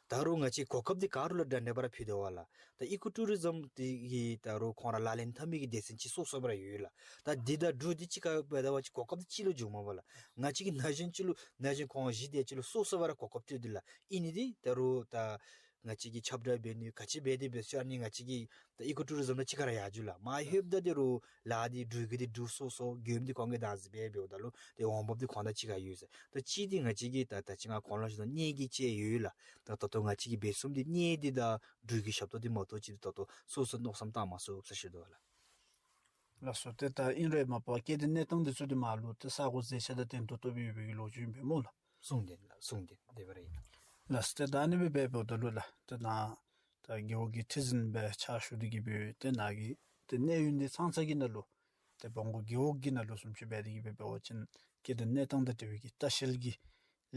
ད་རུང་ང་བཅས་གོ་སྐབས་འདི་ག་རུ་ལུ་འདྲ་འདྲ་སྦེ་ར་ཕུལ་དོ་བ་ལགས། ད་ཨི་ཀོ་ཊུ་རི་ཛམ་འདི་གིས་ད་རུང་ཁོང་ར་ལག་ལེན་འཐབ་མི་གི་སྡེ་ཚན་ཅིག་སོ་སོ་སྦེ་ར་ཡོད་ལགས། ད་འདི་དང་འབྲུ་འདི་གཅིག་ཁར་འབད་བ་ཅིན་གོ་སྐབས་འདི་གཅིག་ལུ་འབྱུངམ་མས་ལགས། ང་བཅས་ཀྱི་ན་གཞོན་ཅིག་ལུ་ན་གཞོན་ཁོང་གཞི་དེ་ཅིག་ལུ་སོ་སོ་སྦེ་ར་གོ་སྐབས་སྤྲོད་དེ་ལགས། ཨིན་ནི་འདི་ད་རུང་ད་ང་བཅས་ཀྱིས་ཁྱབ་བསྒྲགས་འབད་ནི་ག་ཅི་འབད་དེ་འབད་ཟེར་ཨ་ནི་ང་བཅས་ཀྱི་ད་ཨི་ཀོ་ཊུ་རི་ཛམ་དང་གཅིག་ཁར་ར་ཡར་འགྱོ་ལགས། མ་ལྷོདཔ་ད་དེ་རུང་ལཱ་འདི་འབྲུ་གི་འདི་འབྲུ་སོ་སོ་མགྱོནམ་འདི་ཁོང་གིས་བདག་འཛིན་འབད་འབདཝ་ད་ལུ་ཏེ་འོང་འབབ་འདི་ཁོང་དང་གཅིག་ཁར་ཡོད་ཟེར། ད་གཅིག་འདི་ང་བཅས་ཀྱིས་ད་ད་ཅི་ང་གོང་ལུ་ཞུ་དོ་བཟུམ་གནས་ཀྱི་ཅིག་ཡོད་ལགས། ད་ད་ལྟོ་ང་བཅས་ཀྱིས་འབད་ཚུགསཔ་འདི་གནས་འདི་དང་འབྲུ་གི་ཞབས་ཏོག་འདི་མ་གཏོགས་ཅིག་ད་ལྟོ་སོ་སོ་མནོ་བསམ་བཏང་མ་ཚུགས་ཟེར་ཞུ་དོ་ལགས། ལགས་སོ། ཏེ་ད་ཨིན་རུང་མ་པ་སྐྱེ་ལྡན་གནས་སྟངས་འདི་ཚུ་འདི་མར་ལུ་ཏེ་ས་གོ་མཛེས་ཆ་དང་ལྡན་ཏོག་ཏོ་སྦེ་ཡོད་པའི་གི་ལོ་རྒྱུས་ཨིན་པས་སྨོ་ལགས། གསུངས་ཏེ་ལགས། གསུངས་ཏེ་དེ་སྦེ་ར་ཨིན། ལགས་སོ། ཏེ་ད་ཨ་ནི་སྦེ་འབདཝ་ད་ལུ་ལགས་ཏེ་ནཱ་ད་རྒེད་འོག་གི་ཁྲི་འཛིན་སྦེ་ཕྱག་ཞུ་སྟེ་གི་སྦེ་ཏེ་ནཱ་གི་ཏེ་གནས་ཡུན་འདི་ཚང་ཚང་གི་ནང་ལུ་ཏེ་བོང་གུ་རྒེད་འོག་གི་ནང་ལུ་བཟུམ་ཅིག་འབད་དེ་གི་སྦེ་འབད་བ་ཅིན་སྐྱེ་ལྡན་གནས་སྟངས་དང་འབྲེལ་བའི་གི་ལྟ་བཤལ་གྱི་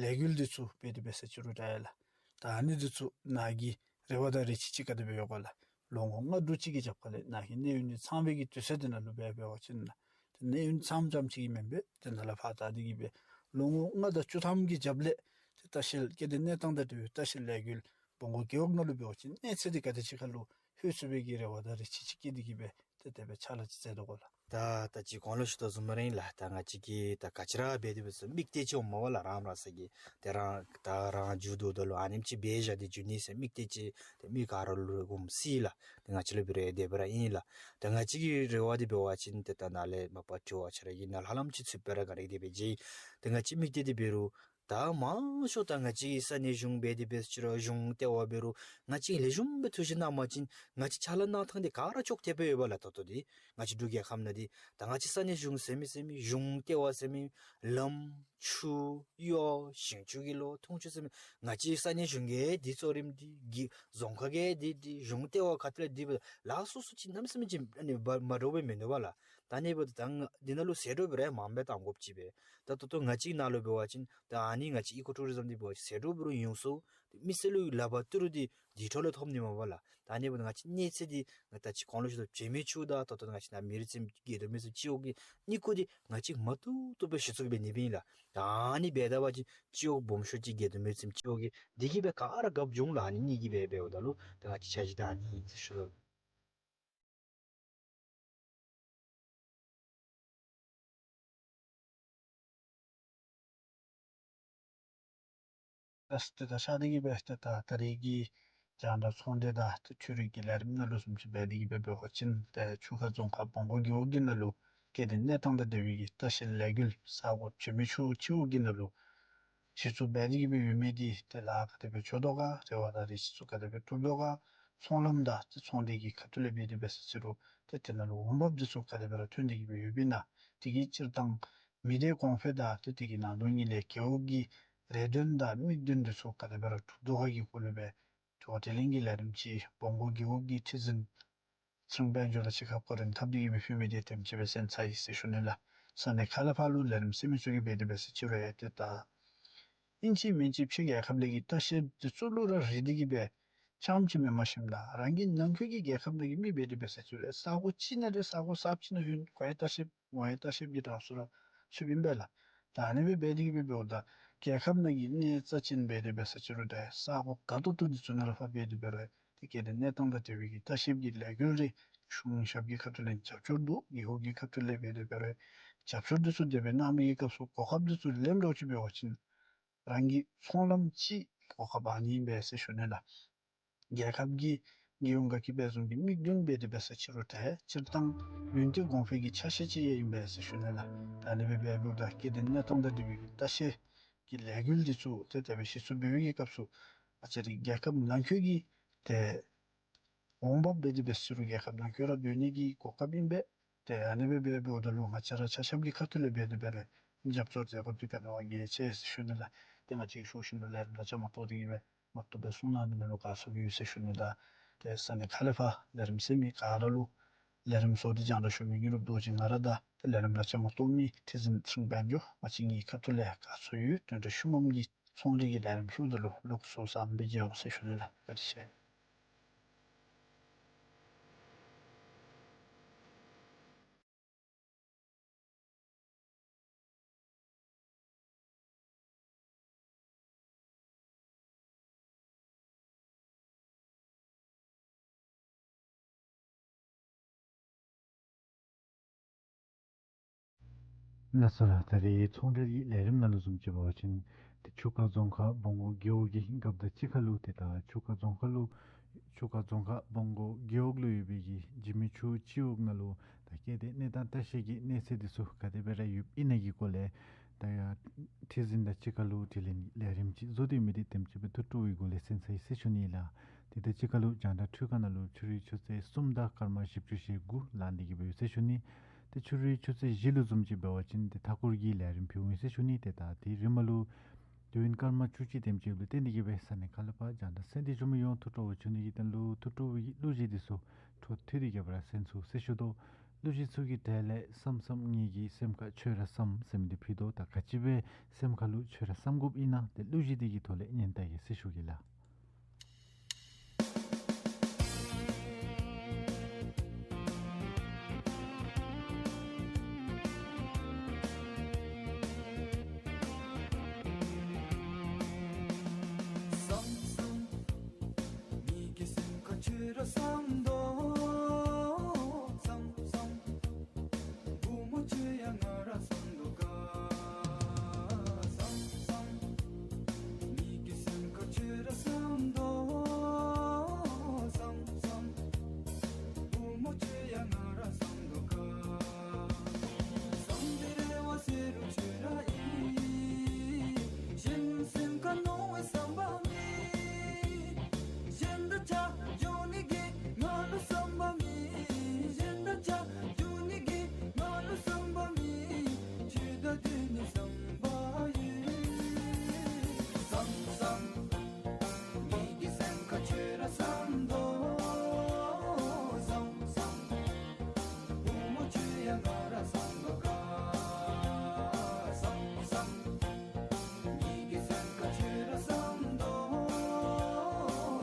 ལས་འགུལ་འདི་ཚུ་འབད་དེ་འབད་ཟེར་ཅི་རུང་འདྲ་ཡ་ལགས། ད་ཨ་ནི་འདི་ཚུ་ནཱ་གི་རེ་བ་དང་རེ་ཆེ་ཅིག་ག་དེ་སྦེ་ཡོད་ག་ལགས། ལོ་ངོ་ལྔ་དྲུག་ཅིག་གི་རྒྱབ་ཁ་ལས་ནཱ་གི་གནས་ཡུན་འདི་ཚང་བའི་གི་དུས་ཚོད་འདི་ནང་ལུ་འབད་འབད་བ་ཅིན་ལགས་ཏེ་གནས་ཡུན་ཚངམ་ཙམ་ཅིག་གི་མེན་པས། ཏེ་ནཱ་ལས་ཕར་ད་འདི་གི་སྦེ་ལོ་ངོ་ལྔ་དང་བཅུ་ཐམ་གྱི་རྒྱབ་ལས་ཏེ་ལྟ་བཤལ་སྐྱེ་ལྡན་གནས་སྟངས་དང་འབྲེལ་བའི་ལྟ་བཤལ་ལས་འགུལ་བོང་གུ་རྒེད་འོག་ནང་ལུ་འབད་བ་ཅིན་གནས་ཚད་འདི་ག་དེ་ཅིག་ཁར་ལུ་ལྷོད་ཚུགས་པའི་གི་རེ་བ་དང་རེ་ཆེ་ཅིག་བསྐྱེད་དེ་གི་སྦེ་ཏེ་དེ་སྦེ་ཕྱག་ལཱ་ཅིག་མཛད་དོ་ག་ལགས། ད་ད་ཅི་གོང་ལུ་ཞུ་དོ་བཟུམ་ར་ཨིན་ལགས། ད་ང་བཅས་ཀྱིས་ད་ག་ཅི་ར་འབད་དེ་འབད་ཟེར་དམིགས་གཏད་ཅིག་འོངམ་མས་ལགས། རང་རང་སོ་གི་ཏེ་རང་ད་རང་འགྱོ་དོ་ད་ལུ་ཨ་ནེམ་ཅིག་འབད་བཞག་སྟེ་འགྱོ་ནི་ཟེར་དམིགས་གཏད་ཅིག་ཏེ་མི་ག་ར་ལུ་འོང་སྲིད་ལགས། ཏེ་ང་བཅས་ལུ་འབད་རུང་དེ་སྦེ་ར་ཨིན་ལགས། ད་ང་བཅས་ཀྱི་རེ་བ་འདི་འབད་བ་ཅིན་ཏེ་ད་ནཱ་ལས་མ་པ་དྲི་བ་ཆ་ར་གི་ནང་ལྷ་ལམ་ཅིག་ཚུད་པ་ར་ག་ར་གིས་དེ་སྦེ་མཇལ། ཏེ་ང་བཅས་དམིགས་གཏད་འདི་འབད་རུང་ད་མང་ཤོས་ད་ང་བཅས་ཀྱི་ས་གནས་གཞུང་འབད་དེ་འབད་ཟེར་ཅི་རུང་གཞུང་ལྟེ་བ་འབད་རུང་ང་བཅས་ལེགས་ཤོམ་སྦེ་ཐུགས་བཞེད་གནང་པ་ཅིན་ང་བཅས་ཕྱག་ལཱ་གནང་ཐངས་འདི་ག་ར་ཅོག་འཐདཔ་སྦེ་ཡོདཔ་ལགས། ད་ལྟོ་འདི་ང་བཅས་འབྲུག་རྒྱལ་ཁབ་ནང་འདི་ད་ང་བཅས་ས་གནས་གཞུང་ཟེར་མི་ཟེར་མི་གཞུང་ལྟེ་བ་ཟེར་མི་ལམ་ཆུ་གཡུར་ཞིང་ཆུ་གི་ལོ་འཐུང་ཆུ་ཟེར་མི་ང་བཅས་ས་གནས་གཞུང་གིས་འདི་གཙོ་རིམ་འདི་གི་རྫོང་ཁག་གིས་འདི་འདི་གཞུང་ལྟེ་བ་ཁ་ཐུག་ལས་འདི་སྦེ་ལཱ་སོ་སོ་ཅིག་གནམ་མེད་ས་མེད་ཅིག་ཨ་ནི་མ་མ་འདྲཝ་སྦེ་མིན་འདུག་པ་ལགས། ད་ཨ་ནི་འབདཝ་ད་ད་ང་འདི་ནང་ལུ་ཟད་འགྲོ་འབད་རུང་མངམ་སྦེ་བཏང་དགོཔ་ཅིག་སྦེ། ད་ད་ལྟོ་ང་བཅས་ནཱ་ལུ་འབད་བ་ཅིན་ད་ཨ་ནི་ང་བཅས་ཨི་ཀོ་ཊུ་རི་ཛམ་འདི་འབད་བ་ཅིན་ཟད་འགྲོ་འབད་རུང་ཡོངས་སུ་མི་སེར་ལུ་ལག་པར་བསྟུད་རུང་འདི་འདི་འཕྲོ་ལས་ཐོབ་ནི་མས་པ་ལགས། ད་ཨ་ནི་འབདཝ་ད་ང་བཅས་གནས་ཚད་འདི་ང་ད་ཅི་གོང་ལུ་ཞུ་དོ་བྱེ་མའི་ཆུ་དང་ད་ལྟོ་ང་བཅས་ནཱ་མི་རིགས་སེམས་རྒྱས་སྟོབས་སྨིན་སེམས་སྤྱི་འོག་གི་གཉིས་ཀོ་འདི་ང་བཅས་མ་བཏུབ་བཏུབ་སྦེ་གཞི་བཙུགས་འབད་ནི་སྦེ་ཨིན་ལགས། ད་ཨ་ནི་འབད་ད་པ་ཅིན་སྤྱི་འོག་སྦོམ་ཤོས་ཅིག་རྒྱས་སྟོབས་སྨིན་སེམས་སྤྱི་འོག་གི་འདི་གིས་སྦེ་ག་ར་རྒཔོ་འབྱུང་ལགས། ཨ་ནི་གཉིས་ཀྱིས་སྦེ་འབདཝ་ད་ལུ་ད་ང་བཅས་འཆར་གཞི་ད་ཨ་ནི་ཨིན་ཟེར་ཞུ་དོ། ལགས་སོ། ཏེ་ད་ཤར་ཏེ་གི་སྦེ་ཏེ་ད་ད་རེས་ཀྱི་རྒྱང་བསྒྲགས་ཚོང་སྡེ་དང་ཏེ་འཕྲུལ་རིག་གི་ལས་རིམ་ནང་ལུ་བཟུམ་ཅིག་འབད་དེ་གི་སྦེ་འབད་བ་ཅིན་ཏེ་ཆུ་ཁ་རྫོང་ཁག་བོང་གུ་རྒེད་འོག་གི་ནང་ལུ་སྐྱེ་ལྡན་གནས་སྟངས་དང་འབྲེལ་བའི་གི་ལྟ་བཤལ་ལས་འགུལ་ས་གོ་བྱེ་མའི་ཆུ་སྤྱི་འོག་གི་ནང་ལུ་གཞི་བཙུགས་འབད་དེ་གི་སྦེ་ཡོད་མི་འདི་ཏེ་ལཱ་ག་དེ་སྦེ་འགྱོ་དོ་ག། རེ་བ་དང་རེ་ཆེ་ཚུ་ག་དེ་སྦེ་ཐོབ་དོ་ག། ཚོང་ལམ་དང་ཏེ་ཚོང་སྡེ་གི་ཁ་ཐུག་ལས་འབད་དེ་འབད་ཟེར་ཅི་རུང་ཏེ་དེ་ནང་ལུ་འོང་འབབ་འདི་ཚུ་ག་དེ་སྦེ་ར་ཐོན་ཏེ་གི་སྦེ་ཡོདཔ་ཨིན་ན། དེ་གི་སྤྱིར་བཏང་མི་སྡེ་གོང་འཕེལ་དང་ཏེ་དེ་གི་ནང་དོན་ཉིད་ལས་རྒེད་འོག་གི་རེ་འདུན་དང་དམིགས་འདུན་འདི་ཚུ་ག་དེ་སྦེ་ར་གྲུབ་དོ་ག་གི་སྐོར་ལས་སྦེ་དྲི་བ་དྲིས་ལན་གྱི་ལས་རིམ་ཅིག་བོང་གུ་རྒེད་འོག་གི་ཁྲི་འཛིན་ཚེ་རིང་དཔལ་འབྱོར་དང་གཅིག་ཁར་གོ་རིམ་འཐབ་སྟེ་གི་སྦེ་ཕུལ་མི་འདི་དེམ་ཅིག་སྦེ་གསན་ཚར་ཡི་ཟེར་ཞུ་ནི་ལགས། ས་གནས་ཁག་ལས་ཕར་ལུ་ལས་རིམ་གསན་མི་ཚུ་གིས་འབད་དེ་འབད་ཟེར་ཅི་རུང་ཡང་ཏེ་ད་ཨིན་ཅི་མིན་ཅི་ཕྱི་རྒྱལ་ཁབ་ལས་ཀྱི་ལྟ་བཤལ་འདི་ཚུ་ལུ་ར་རིག་སྟེ་གི་སྦེ་རྐྱངམ་ཅིག་མེན་མ་ཤེས་ལགས། རང་གི་ནང་འཁོད་ཀྱི་རྒྱལ་ཁབ་ནང་གི་མི་འབད་དེ་འབད་ཟེར་ཅི་རུང་ས་གོ་ཅིག་ནང་ར་ས་གོ་གསརཔ་ཅིག་ནང་ལྷོད་ཁོ་ཡང་ལྟ་བཤལ་ཁོ་ཡང་ལྟ་བཤལ་གྱི་གྲངས་སུ་ར་ཚུདཔ་ཨིན་པས་ལགས། ད་ཨ་ནི་སྦེ་འབད་དེ་གི་སྦེ་འབདཝ་ད་རྒྱལ་ཁབ་ནང་གི་གནས་རྩ་ཅན་འབད་དེ་འབད་ཟེར་ཅི་རུང་ད་ས་གོ་ག་ཏོག་ཏོ་འདི་ཚུ་ནང་ར་ཕར་འབད་དེ་འབད་རུང་ཏེ་སྐྱེ་ལྡན་གནས་སྟངས་དང་འབྲེལ་བའི་གི་ལྟ་བཤལ་གྱི་ལས་འགུལ་འདི་གཞུང་ཞབས་ཀྱི་ཁ་ཐུག་ལས་རྒྱབ་སྐྱོར་འདུག། རྒེད་འོག་གི་ཁ་ཐུག་ལས་འབད་དེ་འབད་རུང་རྒྱབ་སྐྱོར་འདི་ཚུ་དེ་སྦེ་གནང་མི་གི་སྐབས་སུ་གོ་སྐབས་འདི་ཚུ་ལེན་འདྲཝ་ཅིག་འབད་བ་ཅིན་རང་གི་ཚོང་ལམ་ཅིག་གོ་སྐབས་ཨ་ནི་ཨིན་པས་ཟེར་ཞུ་ནི་ལགས། རྒྱལ་ཁབ་ཀྱི་རྒྱལ་ཡོངས་དགའ་སྐྱིད་དཔལ་འཛོམས་ཀྱི་དམིགས་འདུན་འབད་དེ་འབད་ཟེར་ཅི་རུང་ད་སྤྱིར་བཏང་ཡུན་བརྟན་གོང་འཕེལ་གྱི་ཆ་ཤས་ཅིག་ཡང་ཨིན་པས་ཟེར་ཞུ་ནི་ལགས། ད་ཨ་ནི་སྦེ་འབདཝ་ད་སྐྱེ་ལྡན་གནས་སྟངས་དང་འབྲེལ་བའི་ལྟ་བཤལ་གྱི་ལས་འགུལ་འདི་ཚུ་ཏེ་དེ་སྦེ་གཞི་བཙུགས་འབད་བའི་གི་སྐབས་སུ་ང་བཅས་རའི་རྒྱལ་ཁབ་ནང་འཁོད་ཀྱི་ཏེ་འོང་འབབ་འབད་དེ་འབད་ཟེར་ཅི་རུང་རྒྱལ་ཁབ་ནང་འཁོད་ར་སྡོད་ནི་གི་གོ་སྐབས་ཨིན་པས། ཏེ་ཨ་ནི་སྦེ་འབད་འབདཝ་ད་ལུ་ང་བཅས་ར་ཆ་ཁྱབ་ཀྱི་ཁ་ཐུག་ལས་འབད་དེ་འབད་རུང་རྒྱབ་སྐྱོར་མཛད་དགོཔ་འདི་ག་ནི་བ་གལ་ཆེ་ཟེར་ཞུ་ནི་ལགས། ཏེ་ང་བཅས་ཤུལ་ཤུལ་ལུ་ལས་རིམ་ལ་བཅའ་མར་གཏོགས་ཏེ་གི་སྦེ་མ་བཏུབ་པའི་གསུང་གནང་ནི་མེད་ལོ་ག་ཟེར་ཡོད་ཟེར་ཞུ་ནི་ལགས། ཏེ་ས་གནས་ཁག་ལས་ཕར་ལས་རིམ་གསན་མི་ག་ར་ལུ་ ལས་རིམ་བཟོ་སྟེ་རྒྱང་བསྒྲགས་ཞུ་མི་དངོས་གྲུབ་རྡོ་རྗེ་ང་ར་དང་ཏེ་ལས་རིམ་ལ་བཅའ་མར་གཏོགས་མི་ཁྲི་འཛིན་ཚེ་རིང་དཔལ་འབྱོར། ང་བཅས་གཉིས་ཁ་ཐུག་ལས་དགའ་ཚོར་ཡོད། དོན་དག་ཤུལ་མམ་གྱི་ཚོང་འབྲེལ་གྱི་ལས་རིམ་ཚུ་དེ་ལུ་ལོག་སོང་བསམ་པའི་རྒྱལ་བ་ཟེར་ཞུ་ནི་ལགས། བཀའ་དྲིན་ཆེ། ལགས་སོ་ལགས། ད་རེས་ཚོང་འབྲེལ་གྱི་ལས་རིམ་ནང་ལུ་བཟུམ་ཅིག་འབད་བ་ཅིན་ཏེ་ཆུ་ཁ་རྫོང་ཁག་སྦོང་སྒོ་རྒེད་འོག་གི་རྒཔོ་དང་གཅིག་ཁར་ལུ་ཏེ་ད་ཆུ་ཁ་རྫོང་ཁག་ལུ་ཆུ་ཁ་རྫོང་ཁག་སྦོང་སྒོ་རྒེད་འོག་ལུ་ཡོད་པའི་གི་འཇིགས་མེད་ཆུ་སྤྱི་འོག་ནང་ལུ་ད་གལ་ཏེ་གནས་སྟངས་ལྟ་བཤལ་གྱི་གནས་ཚད་འདི་ཚུ་ག་དེ་སྦེ་ར་ཡོདཔ་ཨིན་ན་གི་སྐོར་ལས་ད་ཡང་ཁྲི་འཛིན་དང་གཅིག་ཁར་ལུ་དྲི་ལན་ལས་རིམ་ཅིག་བཟོ་སྟེ་མི་འདི་དེམ་ཅིག་སྦེ་ཐུགས་སྤྲོ་བའི་སྒོ་ལས་གསན་ཚར་ཡི་ཟེར་ཞུ་ནི་ལགས། ཏེ་ད་གཅིག་ཁར་ལུ་རྒྱང་བསྒྲགས་འཕྲུལ་ཁང་ནང་ལུ་ཕྱི་རུའི་ཆུ་ཚོད་གསུམ་དང་སྐར་མ་བཞི་བཅུ་ཞེ་དགུ་ལང་སྟེ་གི་སྦེ་ཡོད་ཟེར་ཞུ་ནི། ཏེ་ཕྱི་རུའི་ཆུ་ཚོད་བཞི་ལུ་བཟུམ་ཅིག་འབད་བ་ཅིན་ཏེ་མཐའ་འཁོར་གྱི་ལས་རིམ་ཕུལ་འོང་ཟེར་ཞུ་ནི། ཏེ་ད་དེ་རིངམ་ལུ་དུས་ཡུན་སྐར་མ་བཅུ་གཅིག་དེམ་ཅིག་ལུ་བརྟེན་ཏེ་གི་སྦེ་ས་གནས་ཁག་ལས་ཕར་རྒྱང་བསྒྲགས་གསན་ཏེ་བྱོན་མི་ཡོངས་ཐུགས་སྤྲོ་བ་བྱོན་ནི་གི་དོན་ལུ་ཐུགས་སྤྲོ་བའི་གླུ་གཞས་འདི་ཚུ་འཕྲོ་མཐུད་དེ་གི་སྦེ་ར་གསན་ཚུགས་ཟེར་ཞུ་དོ། གླུ་གཞས་ཚུ་གི་གྲས་ལས་བསམ་བསམ་ངེད་ཀྱི་སེམས་ཁར་ཁྱོད་ར་བསམ་ཟེར་མི་འདི་ཕུལ་དོ། ད་ག་ཅི་སྦེ་སེམས་ཁར་ལུ་ཁྱོད་ར་བསམ་དགོཔ་ཨིན་ན་ཏེ་གླུ་གཞས་འདི་གི་ཐོག་ལས་ཉན་ལྟ་གེ་ཟེར་ཞུ་གེ་ལགས། བསམ་བསམ་ངེད་ཀྱི་སེམས་ཁར་ཁྱོད་ར་བསམ་དོ། བསམ་བསམ་བུ་མོ་ཁྱོད་ཡང་ང་ར་བསམ་དོ་ག། བསམ་བསམ་ངེད་ཀྱི་སེམས་ཁར་ཁྱོད་ར་བསམ་དོ། བསམ་བསམ་བུ་མོ་ཁྱོད་ཡང་ང་ར་བསམ་དོ་ག། བསམ་པའི་རེ་བ་ཟེར་རུང་ཁྱོད་ར་ཨིན། གཞན་སེམས་ཁར་མནོ་བའི་བསམ་པ་མེད། གཞན་དང་ཆ་འཇོག་ནི་གི་ང་ལུ་བསམ་པ་མེད། གཞན་དང་ཆ་འཇོག་ནི་གི་ང་ལུ་བསམ་པ་མེད། ཁྱོད་དང་སྡོད་ནི་བསམ་པ་ཡོད། བསམ་བསམ་ངེད་ཀྱི་སེམས་ཁར་ཁྱོད་ར་བསམ་དོ། བསམ་བསམ་བུ་མོ་ཁྱོད་ཡང་ང་ར་བསམ་དོ་ག། བསམ་བསམ་ངེད་ཀྱི་སེམས་ཁར་ཁྱོད་ར་བསམ་དོ།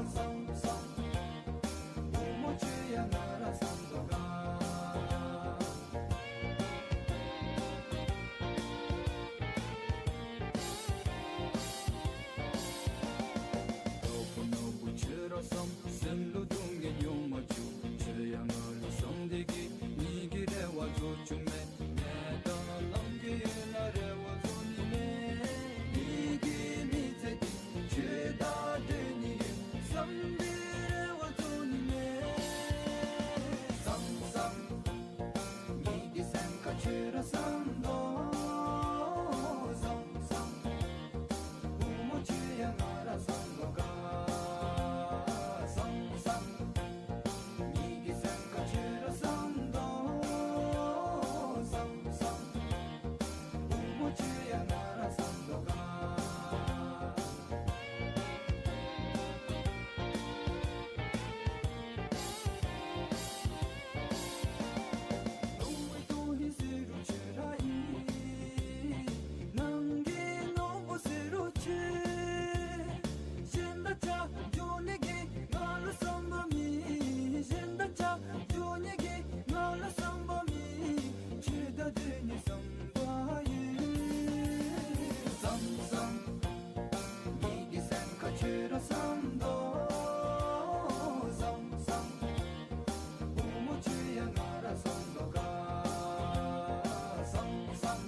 བསམ་བསམ་བུ་མོ་ཁྱོད་ཡང་ང་ར་བསམ་དོ་ག། དོག་པོ་ནོར་བུ་ཁྱོད་ར་བསམ། སེམས་ལུ་སྡུག་བསྔལ་མྱོང་མ་བཅུག། ཁྱོད་ཡང་ང་ལུ་བསམ་སྟེ་གི་ངེད་ཀྱི་རེ་བ་རྫོགས་བཅུག་མས། གནས་དང་ལམ་གྱི་ཡུལ་ལ་རེ་བ་རྫོགས་ནི་མས། ངེད་ཀྱི་མི་ཚེ་འདི་ཁྱོད་དང་སྡོད་ནི་ཡོད་བསམ་པའི་རེ་བ་རྫོགས་ནི་མས། བསམ་བསམ་ངེད་ཀྱི་སེམས་ཁར་ཁྱོད་ར་བསམ་དོ། བསམ་བསམ་བུ་མོ་ཁྱོད་ཡང་ང་ར་བསམ་དོ་ག། བསམ་བསམ་ངེད་ཀྱི་སེམས་ཁར་ཁྱོད་ར་བསམ་དོ། བསམ་བསམ་བུ་མོ་ཁྱོད་ཡང་ང་ར་བསམ་དོ་ག། སྡུག་བསྔལ་སྡུག་བསྔལ་ཟེར་རུང་ཁྱོད་ར་ཨིན། ནང་གི་ནོར་བུ་ཟེར་རུང་ཁྱོད། གཞན་དང་ཆ་འཇོག་ནི་གི་ང་ལུ་བསམ་པ་མེད། གཞན་དང་ཆ་འཇོག་ནི་གི་ང་ལུ་བསམ་པ་མེད། ཁྱོད་དང་སྡོད་ནི་བསམ་པ་ཡོད། བསམ་བསམ་ངེད་ཀྱི་སེམས་ཁར་ཁྱོད་ར་བསམ་དོ། བསམ་བསམ་བུ་མོ་ཁྱོད་ཡང་ང་ར་བསམ་དོ་ག། བསམ་བསམ་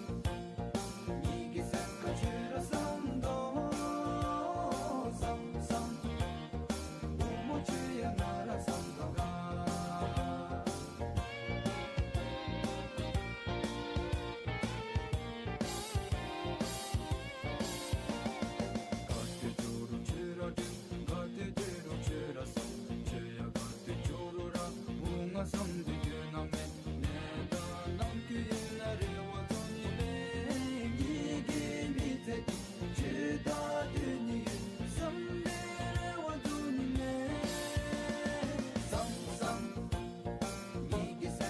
ངེད་ཀྱི་སེམས་ཁར་ཁྱོད་ར་བསམ་དོ། བསམ་བསམ་བུ་མོ་ཁྱོད་ཡང་ང་ར་བསམ་དོ་ག། ག་ཏེ་འགྱོ་རུང་ཁྱོད་ར་སྡོད། ག་ཏེ་སྡོད་རུང་ཁྱོད་ར་བསམ། ཁྱོད་ཡང་ག་ཏེ་འགྱོ་རུང་ར་བུ་ང་བསམ་སྟེ་སྡོད་གནང་མས། གནས་དང་ལམ་གྱི་ཡུལ་ལ་རེ་བ་རྫོགས་ནི་མས། ངེད་ཀྱི་མི་ཚེ་འདི་ཁྱོད་དང་སྡོད་ནི་ཡོད་བསམ་པའི་རེ་བ་རྫོགས་ནི་མས། བསམ་བསམ་ངེད་ཀྱི་སེམས་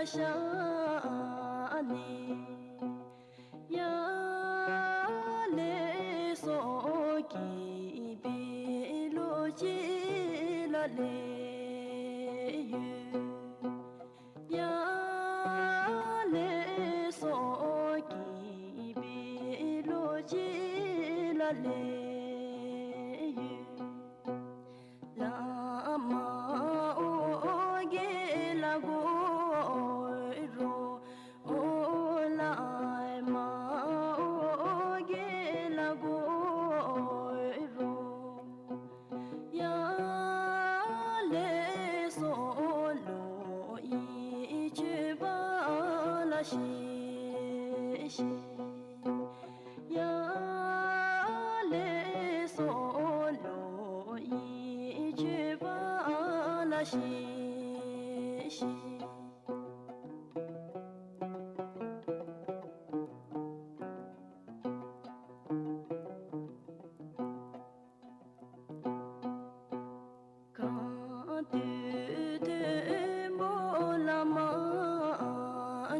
ཤ་ནི། ཡ་ལེ་སོ་སྐྱིད་པའི་ལོ་གཅིག་ལ་སླེབས་ཡོད། ཡ་ལེ་སོ་སྐྱིད་པའི་ལོ་གཅིག་ལ་སླེབས་ཡོད། བླ་མ་ཨོ་རྒྱན་ལ་གུས་རུང་། ཨོ་བླ་མ་ཨོ་རྒྱན་ལ་གུས་རུང་། ཡ་ལེ་སོ་ལོ་ཡི་མཆོད་པ་ལ་གཤེགས་ཤིག། ཡ་ལེ་སོ་ལོ་ཡི་མཆོད་པ་ལ་གཤེགས་ཤིག། གང་འདོད་མཐོན་པོ་ལ་མ་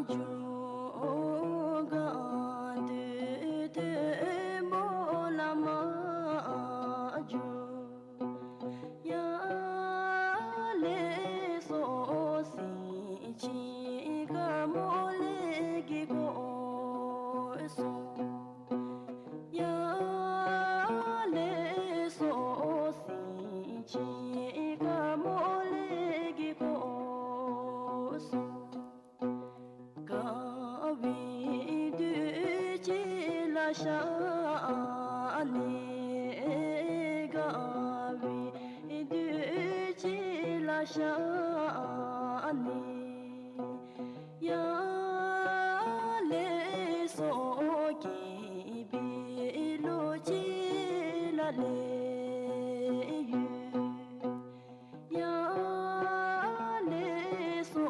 འབྱོན། གང་འདོད་མཐོན་པོ་ལ་མ་འབྱོན། ཡ་ལེ་སོ་སེང་ཆེན་དཀར་མོ་ལས་ཀྱི་གོས་གསོལ། ཡ་ལེ་སོ་སེང་ཆེན་དཀར་མོ་ལས་ཀྱི་གོས་གསོལ། དགའ་བའི་དུས་གཅིག་ལ་ཤ་ནི། དགའ་བའི་དུས་གཅིག་ལ་ཤ་ནི། ཡ་ལེ་སོ་སྐྱིད་པའི་ལོ་གཅིག་ལ་སླེབས་ཡོད། ཡ་ལེ་སོ་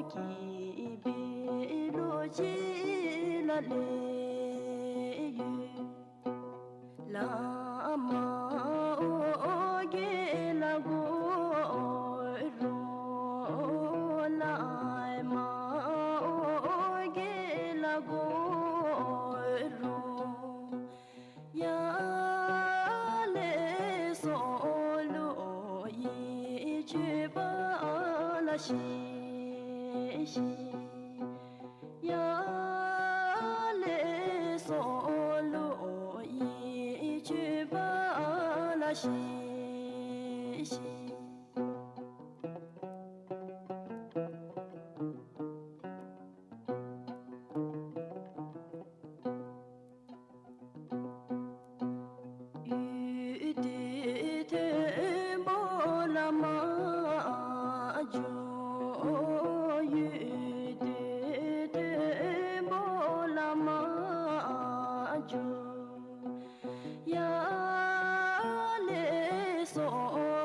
སྐྱིད་པའི་ལོ་གཅིག་ལ་སླེབས་ཡོད། བླ་མ་ཨོ་རྒྱན་ལ་གུས་རུང་། བླ་མ་ཨོ་རྒྱན་ལ་གུས་རུང་། ཡ་ལེ་སོ་ལོ་ཡི་མཆོད་པ་ལ་གཤེགས་ཤིག། ཡ་ལེ་སོ་ལོ་ཡི་མཆོད་པ་ལ་གཤེགས་ཤིག། ཡུལ་དུས་མཐོན་པོ་ལ་མ་འབྱོན། ཡུལ་དུས་མཐོན་པོ་ལ་མ་འབྱོན། ཡ་ལེ་སོ་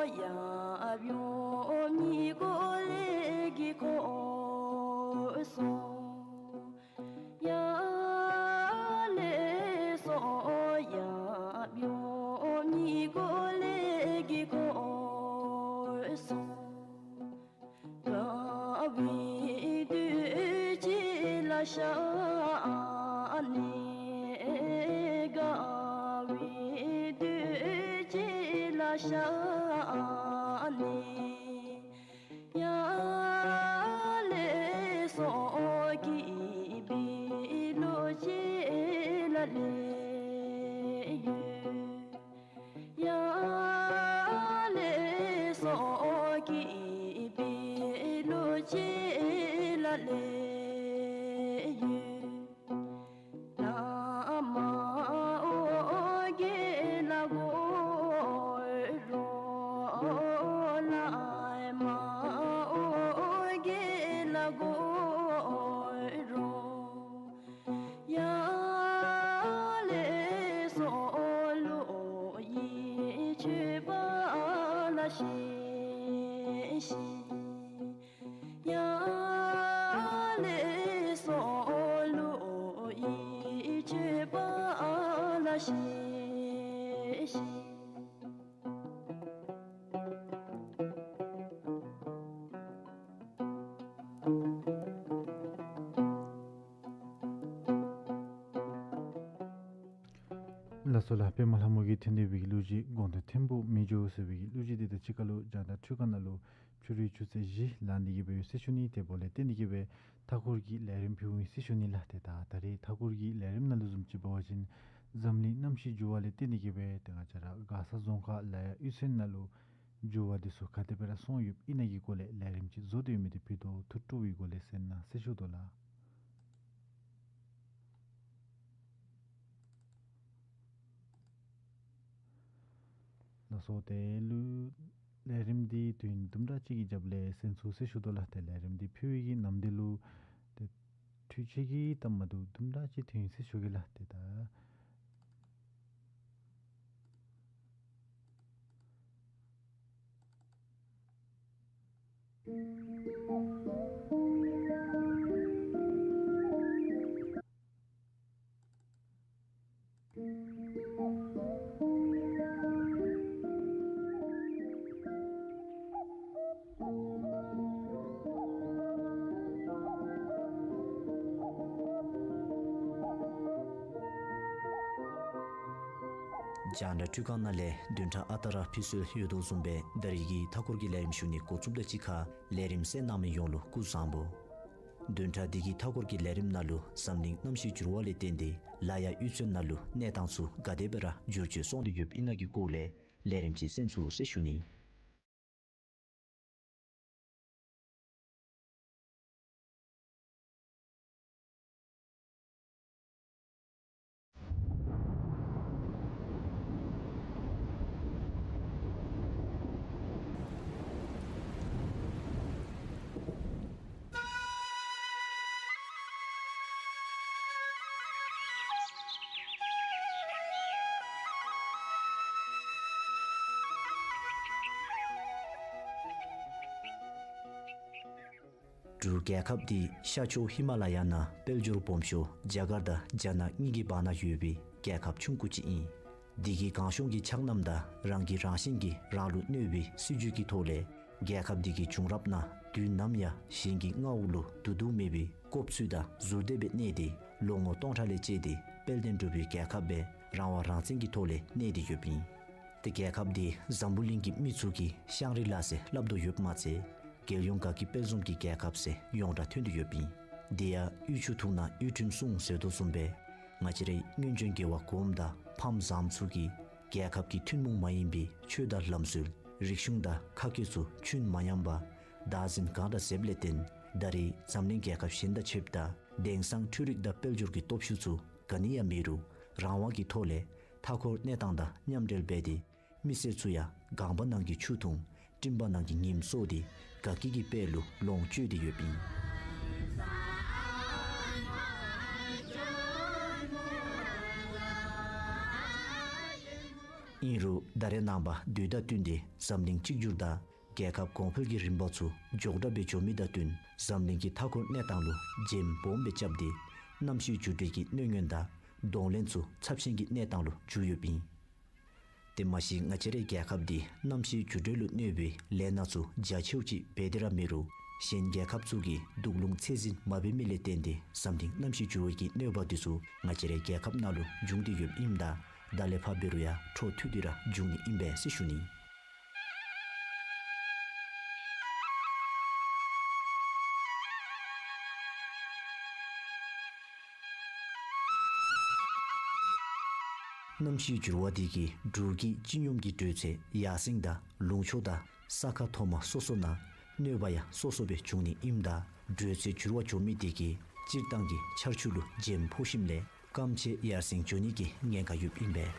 ཡབ་ཡུམ་གཉིས་ཀོ་ལས་ཀྱི་གོས་གསོལ། ཡ་ལེ་སོ་ཡབ་ཡུམ་གཉིས་ཀོ་ལས་ཀྱི་གོས་གསོལ། དགའ་བའི་དུས་གཅིག་ལ་ཤ་ནི། དགའ་བའི་དུས་གཅིག་ལ་ཤ་ནི། ཡ་ལེ་སོ་སྐྱིད་པའི་ལོ་གཅིག་ལ་སླེབས་ཡོད། ཡ་ལེ་སོ་སྐྱིད་པའི་ལོ་གཅིག་ལ་སླེབས་ཡོད། བླ་མ་ཨོ་རྒྱན་ལ་གུས་རུང་། བླ་མ་ཨོ་རྒྱན་ལ་གུས་རུང་། ཡ་ལེ་སོ་ལོ་ཡི་མཆོད་པ་ལ་གཤེགས་ཤིག། ཡ་ལེ་སོ་ལོ་ཡི་མཆོད་པ་ལ་གཤེགས་ཤིག། སོ་ལགས། པདྨ་ལྷ་མོ་གིས་འཐེན་ཏེ་འབད་གི་གླུ་གཞས་དགོངས་དོན་ཐེམ་པོ་མི་འགྱོ་ཟེར་བའི་གི་གླུ་གཞས་འདི་དང་གཅིག་ཁར་ལུ་རྒྱང་བསྒྲགས་འཕྲུལ་ཁང་ནང་ལུ་ཕྱི་རུའི་ཆུ་ཚོད་བཞི་ལང་སྟེ་གི་སྦེ་ཡོད་ཟེར་ཞུ་ནི། དེ་འབདཝ་ལས་བརྟེན་ཏེ་གི་སྦེ་མཐའ་འཁོར་གྱི་ལས་རིམ་ཕུལཝ་ཨིན་ཟེར་ཞུ་ནི་ལགས། ཏེ་ད་ད་རེས་མཐའ་འཁོར་གྱི་ལས་རིམ་ནང་ལུ་བཟུམ་ཅིག་འབད་བ་ཅིན་འཛམ་གླིང་གནམ་གཤིས་འགྱུར་བ་ལས་བརྟེན་ཏེ་གི་སྦེ་ཏེ་ང་བཅས་ར་མགར་ས་རྫོང་ཁག་ལ་ཡ་གཡུས་ཚན་ནང་ལུ་འགྱུར་བ་འདི་ཚུ་ག་དེ་སྦེ་ར་སོང་ཡོདཔ་ཨིན་ན་གི་སྐོར་ལས་ལས་རིམ་ཅིག་བཟོ་སྟེ་ཡོད་མི་འདི་ཕུལ་དོ། ཐུགས་སྤྲོ་བའི་སྒོ་ལས་གསན་གནང་ཟེར་ཞུ་དོ་ལགས། ལགས་སོ། དེ་ལུ་ལས་རིམ་འདི་དུས་ཡུན་དུམ་གྲ་ཅིག་གི་རྒྱབ་ལས་གསན་ཚུགས་ཟེར་ཞུ་དོ་ལགས། ཏེ་ལས་རིམ་འདི་ཕུལ་བའི་གི་ནམ་དུས་ལུ་ཏེ་འཕྲུལ་ཆས་ཀྱིས་སྟབས་མ་བདེཝ་དུམ་གྲ་ཅིག་ཐོན་ཡི་ཟེར་ཞུ་གེ་ལགས། ཏེ་ད་རྒྱང་བསྒྲགས་འཕྲུལ་ཁང་ནང་ལས་བདུན་ཕྲག་ཨ་རྟག་ར་ཕུལ་སྲོལ་ཡོད་དོ་བཟུམ་སྦེ་ད་རིས་ཀྱི་མཐའ་འཁོར་གྱི་ལས་རིམ་ཞུ་ནི་འགོ་བཙུགསཔ་དང་གཅིག་ཁར་ལས་རིམ་གསན་གནང་མི་ཡོངས་ལུ་སྐུ་གཟུགས་བཟང་པོ། བདུན་ཕྲག་འདི་གི་མཐའ་འཁོར་གྱི་ལས་རིམ་ནང་ལུ་འཛམ་གླིང་གནམ་གཤིས་འགྱུར་བ་ལས་བརྟེན་ཏེ་ལ་ཡ་གཡུས་ཚན་ནང་ལུ་གནས་སྟངས་ཚུ་ག་དེ་སྦེ་ར་འགྱུར་བཅོས་སོང་སྟེ་ཡོདཔ་ཨིན་ན་གི་སྐོར་ལས་ལས་རིམ་ཅིག་གསན་ཚུགས་ཟེར་ཞུ་ནི། འབྲུག་རྒྱལ་ཁབ་འདི་ཤར་ཕྱོགས་ཧི་མ་ལ་ཡ་ནང་དཔལ་འབྱོར་སྦོམ་ཤོས་རྒྱ་གར་དང་རྒྱ་ནག་གཉིས་ཀྱི་བར་ན་ཡོད་པའི་རྒྱལ་ཁབ་ཆུང་ཀུ་ཅིག་ཨིན། འདི་གི་གང་བྱུང་གི་ཆགས་རྣམ་དང་རང་གི་རང་བཞིན་གྱིས་རང་ལུ་གནོད་པའི་སྲིད་བྱུས་ཀྱི་ཐོག་ལས་རྒྱལ་ཁབ་འདི་གི་བྱུང་རབས་ནང་དུས་ནམ་ཡང་གཞན་གྱི་མངའ་འོག་ལུ་འདུ་འདུ་མེད་པའི་ཀོབ་ཚུལ་དང་ཟུར་བལྟས་སྦེ་གནས་ཏེ་ལོ་ངོ་སྟོང་ཕྲག་ལས་བཅད་དེ་དཔལ་ལྡན་འབྲུག་པའི་རྒྱལ་ཁབ་སྦེ་རང་དབང་རང་བཙན་གྱི་ཐོག་ལས་གནས་ཏེ་ཡོདཔ་ཨིན། ཏེ་རྒྱལ་ཁབ་འདི་འཛམ་བུ་གླིང་གི་མི་ཚུ་གིས་ཤང་རི་ལ་ཟེར་སླབ་དོ་ཡོདཔ་མ་ཚད་རྒྱལ་ཡོངས་དགའ་སྐྱིད་དཔལ་འཛོམས་ཀྱི་རྒྱལ་ཁབ་ཟེར་ཡོངས་གྲགས་ཐོན་ཏེ་ཡོདཔ་ཨིན། དེ་ཡང་གཡུ་ཆུ་འཐུང་ན་གཡུ་ཁྲིམས་སྲུང་ཟེར་དོ་བཟུམ་སྦེ་ང་བཅས་རའི་སྔོན་བྱོན་རྒྱལ་བ་གོངམ་དང་ཕམ་བཟངམ་ཚུ་གིས་རྒྱལ་ཁབ་ཀྱི་ཐུན་མོང་མ་ཡིན་པའི་ཆོས་དང་ལམ་སྲོལ་རིག་གཞུང་དང་ཁ་སྐད་ཚུ་ཆུན་མ་ཉམས་པར་བདག་འཛིན་གང་དྲག་མཛདཔ་ལས་བརྟེན་ད་རེས་འཛམ་གླིང་རྒྱལ་ཁབ་གཞན་དང་ཕྱདཔ་ད་དེང་སང་འཕྲུལ་རིག་དང་དཔལ་འབྱོར་གྱི་སྟོབས་ཤུགས་ཚུ་ག་ནི་ཡང་མེད་རུང་རང་དབང་གི་ཐོག་ལས་མཐའ་འཁོར་གནས་སྟངས་དང་མཉམ་འབྲེལ་འབད་དེ་མི་སེར་ཚུ་ཡང་སྒང་པ་ནང་གི་ཆུ་འཐུང་སྤྲིན་པ་ནང་གི་ཉིམ་གསོ་སྟེ་དགའ་སྐྱིད་ཀྱི་དཔལ་ལུ་ལོངས་སྤྱོད་དེ་ཡོདཔ་ཨིན། ཨིན་རུང་ད་རེས་ནངས་པ་དུས་དང་བསྟུན་ཏེ་འཛམ་གླིང་གཅིག་གྱུར་དང་རྒྱལ་ཁབ་གོང་འཕེལ་གྱི་རིམ་པ་ཚུ་མགྱོགས་དྲགས་སྦེ་འགྱོ་མི་དང་བསྟུན་འཛམ་གླིང་གི་མཐའ་འཁོར་གནས་སྟངས་ལུ་འཇམ་སྦོམ་སྦེ་རྐྱབ་སྟེ་གནམ་གཤིས་འགྱུར་འགྲོས་ཀྱི་གནོད་ངན་དང་གདོང་ལེན་ཚུ་ཚབས་ཆེན་གྱི་གནས་སྟངས་ལུ་འགྱུར་ཡོདཔ་ཨིན། དེ་མ་གཞི་ང་བཅས་རའི་རྒྱལ་ཁབ་འདི་གནམ་གཤིས་འགྱུར་འགྲོས་ལུ་གནོད་པའི་ལས་སྣ་ཚུ་རྒྱ་ཆེཝ་ཅིག་འབད་དེ་ར་མེད་རུང་གཞན་རྒྱལ་ཁབ་ཚུ་གིས་དུག་རླུང་ཚད་འཛིན་མ་འབད་མི་ལས་བརྟེན་ཏེ་འཛམ་གླིང་གནམ་གཤིས་འགྱུར་བའི་གི་གནོད་པ་འདི་ཚུ་ང་བཅས་རའི་རྒྱལ་ཁབ་ནང་ལུ་འབྱུང་སྟེ་ཡོདཔ་ཨིནམ་ད་ད་ལས་ཕར་འབད་རུང་ཡང་འཕྲོ་མཐུད་དེ་ར་འབྱུང་ནི་ཨིན་པས་ཟེར་ཞུ་ནི། གནམ་གཤིས་འགྱུར་བ་འདི་གིས་འབྲུག་གི་སྤྱི་སྙོམས་ཀྱི་དྲོད་ཚད་ཡར་སེང་དང་ལུང་ཕྱོགས་དང་ས་ཁ་མཐོ་དམའ་སོ་སོ་ནང་གནོད་པ་ཡང་སོ་སོ་སྦེ་འབྱུང་ནི་ཨིནམ་ད་དྲོད་ཚད་འགྱུར་བ་འགྱོ་མི་འདི་གིས་སྤྱིར་བཏང་གི་ཆར་ཆུ་ལུ་འཇམ་ཕོག་ཞིནམ་ལས་སྐམ་ཆད་ཡར་སེང་འགྱོ་ནི་གི་ཉེན་ཁ་ཡོདཔ་ཨིན་པས།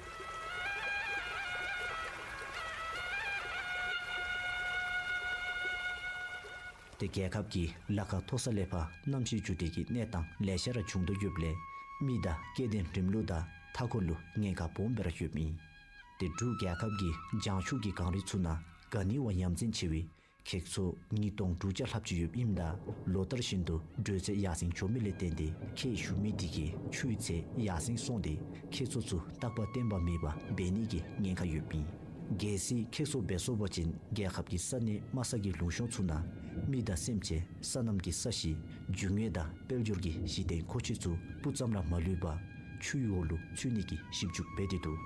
ཏེ་རྒྱལ་ཁབ་ཀྱི་ལ་ཁ་མཐོ་ས་ལས་ཕར་གནམ་གཤིས་འགྱུར་འགྲོས་ཀྱི་གནས་སྟངས་ལེ་ཤ་ར་བྱུང་དོ་ཡོདཔ་ལས་མི་དང་སྐྱེ་ལྡན་རིམ་ལུགས་དང་མཐའ་འཁོར་ལུ་ཉེན་ཁ་སྦོམ་སྦེ་ར་ཡོདཔ་ཨིན། ཏེ་འབྲུག་རྒྱལ་ཁབ་ཀྱི་བྱང་ཕྱོགས་ཀྱི་གངས་རི་ཚུ་ནང་ག་ནི་བ་ཡ་མཚན་ཆེ་བའི་ཁྱེག་ཚོད་ཉིས་སྟོང་དྲུག་བརྒྱ་ལྷགཔ་ཅིག་ཡོདཔ་ཨིནམ་ད་ལོ་ལྟར་བཞིན་དུ་དྲོད་ཚད་ཡར་སེང་འགྱོ་མི་ལས་བརྟེན་ཏེ་ཁྱེག་ཞུ་མི་འདི་གིས་ཆུའི་ཚད་ཡར་སེང་སོང་སྟེ་ཁྱེག་ཚོད་ཚུ་རྟག་པ་བརྟན་པ་མེད་པར་འབད་ནི་གི་ཉེན་ཁ་ཡོདཔ་ཨིན། གལ་སྲིད་ཁྱེག་ཚོད་འབད་སོང་པ་ཅིན་རྒྱལ་ཁབ་ཀྱི་ས་གནས་དམའ་ས་གི་ལུང་གཤོང་ཚུ་ནང་མི་དང་སེམས་ཅན་སོ་ནམ་གྱི་ས་གཞི་རྒྱུ་དངོས་དང་དཔལ་འབྱོར་གྱི་གཞི་རྟེན་མཁོ་ཆས་ཚུ་སྤུ་ཙམ་ར་མ་ལུས་པར་ཆུའི་འོག་ལུ་ཚུད་ནི་གི་ཞིབ་འཇུག་འབད་དེ་འདུག།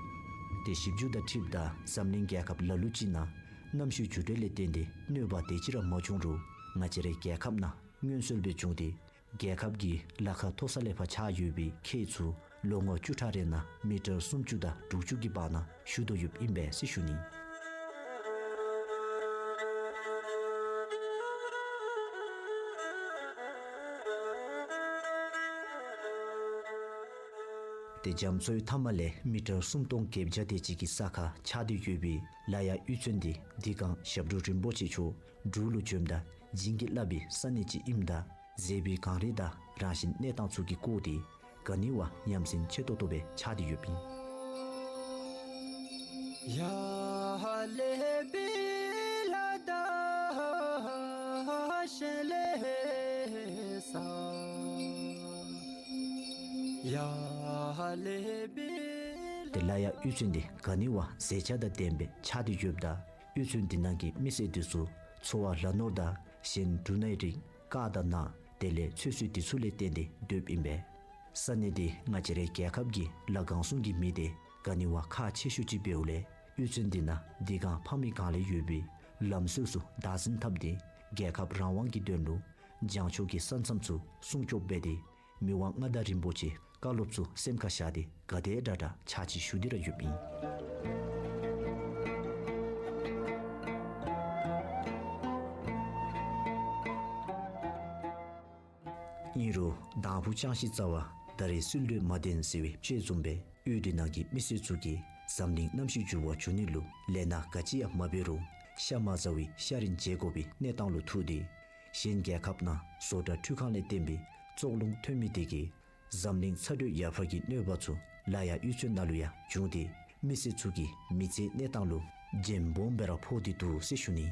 ཏེ་ཞིབ་འཇུག་དང་འཁྲིལཝ་ད་འཛམ་གླིང་རྒྱལ་ཁབ་ལ་ལུ་ཅིག་ནང་གནམ་གཤིས་འགྱུར་བ་ལས་བརྟེན་ཏེ་གནོད་པ་དེ་ཅིག་ར་མ་བྱུང་རུང་ང་བཅས་རའི་རྒྱལ་ཁབ་ནང་སྔོན་སྲོལ་སྦེ་བྱུང་སྟེ་རྒྱལ་ཁབ་ཀྱི་ལ་ཁ་མཐོ་ས་ལས་ཕར་ཆགས་ཡོད་པའི་ཁྱེགས་ཚུ་ལོ་ངོ་བཅུ་ཕྲག་རེ་ནང་མི་ཊར་སུམ་ཅུ་དང་དྲུག་ཅུ་གི་བར་ན་ཞུ་དོ་ཡོདཔ་ཨིན་པས་ཟེར་ཞུ་ནི། ཏེ་རྒྱ་མཚོའི་མཐའ་མ་ལས་མི་ཊར་སུམ་སྟོང་བརྒྱད་བརྒྱ་དེ་ཅིག་གི་ས་ཁར་ཆགས་ཏེ་ཡོད་པའི་ལ་ཡ་གཡུས་ཚན་འདི་འདི་སྒང་ཞབས་དྲུང་རིན་པོ་ཆེ་མཆོག་འབྲུག་ལུ་བྱོནམ་ད་བྱིན་གྱིས་བརླབས་པའི་ས་གནས་ཅིག་ཨིནམ་ད་མཛེས་པའི་གངས་རི་དང་རང་བཞིན་གནས་སྟངས་ཚུ་གིས་བསྐོར་ཏེ་ག་ནི་བ་ཡ་མཚན་ཆེ་ཏོག་ཏོ་སྦེ་ཆགས་ཏེ་ཡོདཔ་ཨིན། ཏེ་ལ་ཡ་གཡུས་ཚན་འདི་ག་ནི་བ་མཛེས་ཆ་དང་ལྡནམ་སྦེ་ཆགས་ཏེ་ཡོདཔ་ད་གཡུས་ཚན་འདི་ནང་གི་མི་སེར་འདི་ཚུ་འཚོ་བ་ལ་ནོར་དང་གཞན་འབྲུ་སྣའི་རིགས་དཀར་དང་ནག་དེ་ལས་ཚོད་བསྲེ་འདི་ཚུ་ལས་བརྟེན་ཏེ་སྡོདཔ་ཨིན་པས། ས་གནས་འདི་ང་བཅས་རའི་རྒྱལ་ཁབ་ཀྱི་ལ་གང་སུང་གི་མི་སྡེ་ག་ནི་བ་ཁག་ཆེ་ཤོས་ཅིག་འབདཝ་ལས་གཡུས་ཚན་འདི་ནང་འདི་སྒང་ཕ་མེས་སྒང་ལས་ཡོད་པའི་ལམ་སྲོལ་ཚུ་བདག་འཛིན་འཐབ་སྟེ་རྒྱལ་ཁབ་རང་དབང་གི་དོན་ལུ་བྱང་ཕྱོགས་ཀྱི་ས་མཚམས་ཚུ་སྲུང་སྐྱོབ་འབད་དེ་མི་དབང་མངའ་བདག་རིན་པོ་ཆེ་བཀའ་སློབ་ཚུ་སེམས་ཁར་བཞག་སྟེ་ག་དེ་དྲག་དྲག་ཕྱག་ཕྱིད་ཞུ་སྟེ་ར་ཡོདཔ་ཨིན། ཨིན་རུང་དང་ཕུ་ཅང་ཤེས་རྩ་བ་ད་རེས་སྲོལ་ལུ་མ་བརྟེན་ཟེར་བའི་དཔྱེ་བཟུམ་སྦེ་གཡུས་འདི་ནང་གི་མི་སེར་ཚུ་གིས་འཛམ་གླིང་གནམ་གཤིས་འགྱུར་བ་འབྱུང་ནི་ལུ་ལས་སྣ་ག་ཅི་ཡང་མ་འབད་རུང་ཤ་མ་ཟ་བའི་ཤ་རིན་བརྗེ་དགོ་པའི་གནས་སྟངས་ལུ་ཐུག་སྟེ་གཞན་རྒྱལ་ཁབ་ནང་བཟོ་གྲྭ་འཕྲུལ་ཁང་ལས་བརྟེན་པའི་བཙོག་རླུང་ཐོན་མི་དེ་གིས་འཛམ་གླིང་ཚ་དྲོད་ཡར་འཕར་གྱི་གནོད་པ་ཚུ་ལ་ཡ་གཡུས་ཚན་ནང་ལུ་ཡང་བྱུང་སྟེ་མི་སེར་ཚུ་གི་མི་ཚེའི་གནས་སྟངས་ལུ་རྒྱན་སྦོམ་སྦེ་ར་ཕོག་སྟེ་འདུག་ཟེར་ཞུ་ནི།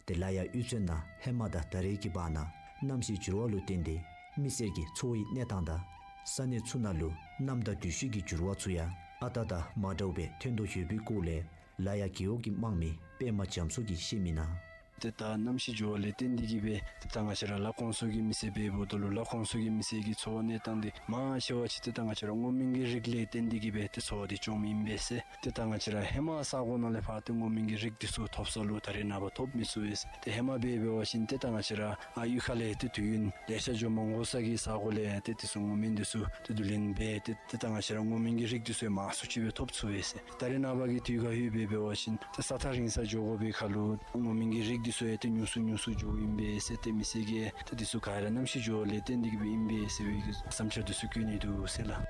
ཏེ་ལ་ཡ་གཡུས་ཚན་ནང་ཧེ་མ་དང་ད་རེས་ཀྱི་བར་ན་གནམ་གཤིས་འགྱུར་བ་ལུ་བརྟེན་ཏེ་མི་སེར་གྱི་འཚོ་བའི་གནས་སྟངས་དང་ས་གནས་ཚུ་ནང་ལུ་གནམ་དང་དུས་ཆེན་གྱི་འགྱུར་བ་ཚུ་ཡང་ཨ་རྟག་དང་མ་འདྲཝ་སྦེ་ཐོན་དོ་ཡོད་པའི་སྐོར་ལས་ལ་ཡ་རྒེད་འོག་གི་དམངས་མི་པདྨ་རྒྱ་མཚོ་གིས་བཤད་མི་ནང་། ཏེ་ད་གནམ་གཤིས་འགྱུར་བ་ལས་བརྟེན་ཏེ་གིས་སྦེ་ཏེ་ད་ང་བཅས་ར་ལ་ཁོང་ཚུ་གི་མི་སེར་འབདཝ་ད་ལུ་ལ་ཁོང་ཚུ་གི་མི་སེར་གྱི་འཚོ་བ་གནས་སྟངས་འདི་མང་ཆེ་བ་ཅིག་ཏེ་ད་ང་བཅས་ར་སྔོ་སྨན་གྱི་རིགས་ལས་བརྟེན་ཏེ་གིས་སྦེ་ཏེ་འཚོ་བ་འདི་བཅོམ་ཨིན་པས་ཟེར། ཏེ་ད་ང་བཅས་ར་ཧེ་མ་ས་གོ་ནང་ལས་ཕར་ཏེ་སྔོ་སྨན་གྱི་རིགས་འདི་ཚུ་ཐོབ་ས་ལུ་ད་རེས་ནངས་པ་ཐོབ་མི་ཚུགས་པས་ཟེར། ཏེ་ཧེ་མ་འབད་འབད་བ་ཅིན་ཏེ་ད་ང་བཅས་ར་ཨ་གཡུས་ཁ་ལས་ཏེ་དུས་ཡུན་ལེ་ཤ་འགྱོ་མ་དགོ་ས་གི་ས་གོ་ལས་ཏེ་འདི་ཚུ་སྔོ་སྨན་འདི་ཚུ་ཏེ་བསྡུ་ལེན་འབད་དེ་ཏེ་ད་ང་བཅས་ར་སྔོ་སྨན་གྱི་རིགས་འདི་ཚུ་ཡང་མང་སུ་ཅིག་སྦེ་ཐོབ་ཚུགས་པས་ཟེར། ད་རེས་ནངས་པ་གི་དུས་ཁར་ལྷོད་འབད་འབད་བ་ཅིན་ཏེ་ས་ཐག་རིང་ས་འགྱོ་དགོ་པའི་ཁར་ལུ་སྔོ་སྨན་གྱི་རིགས་འདི་ཚུ་ཡང་ཏེ་ཉུང་སུ་ཉུང་སུ་འགྱོཝ་ཨིན་པས་ཟེར། ཏེ་མི་སེར་གྱིས་ཏེ་འདི་ཚུ་ག་ར་གནམ་གཤིས་འགྱུར་བ་ལས་བརྟེན་ཏེ་གིས་སྦེ་ཨིན་པས་ཟེར་བའི་བསམ་འཆར་འདི་ཚུ་བཀོད་ནི་འདུག་ཟེར་ལགས།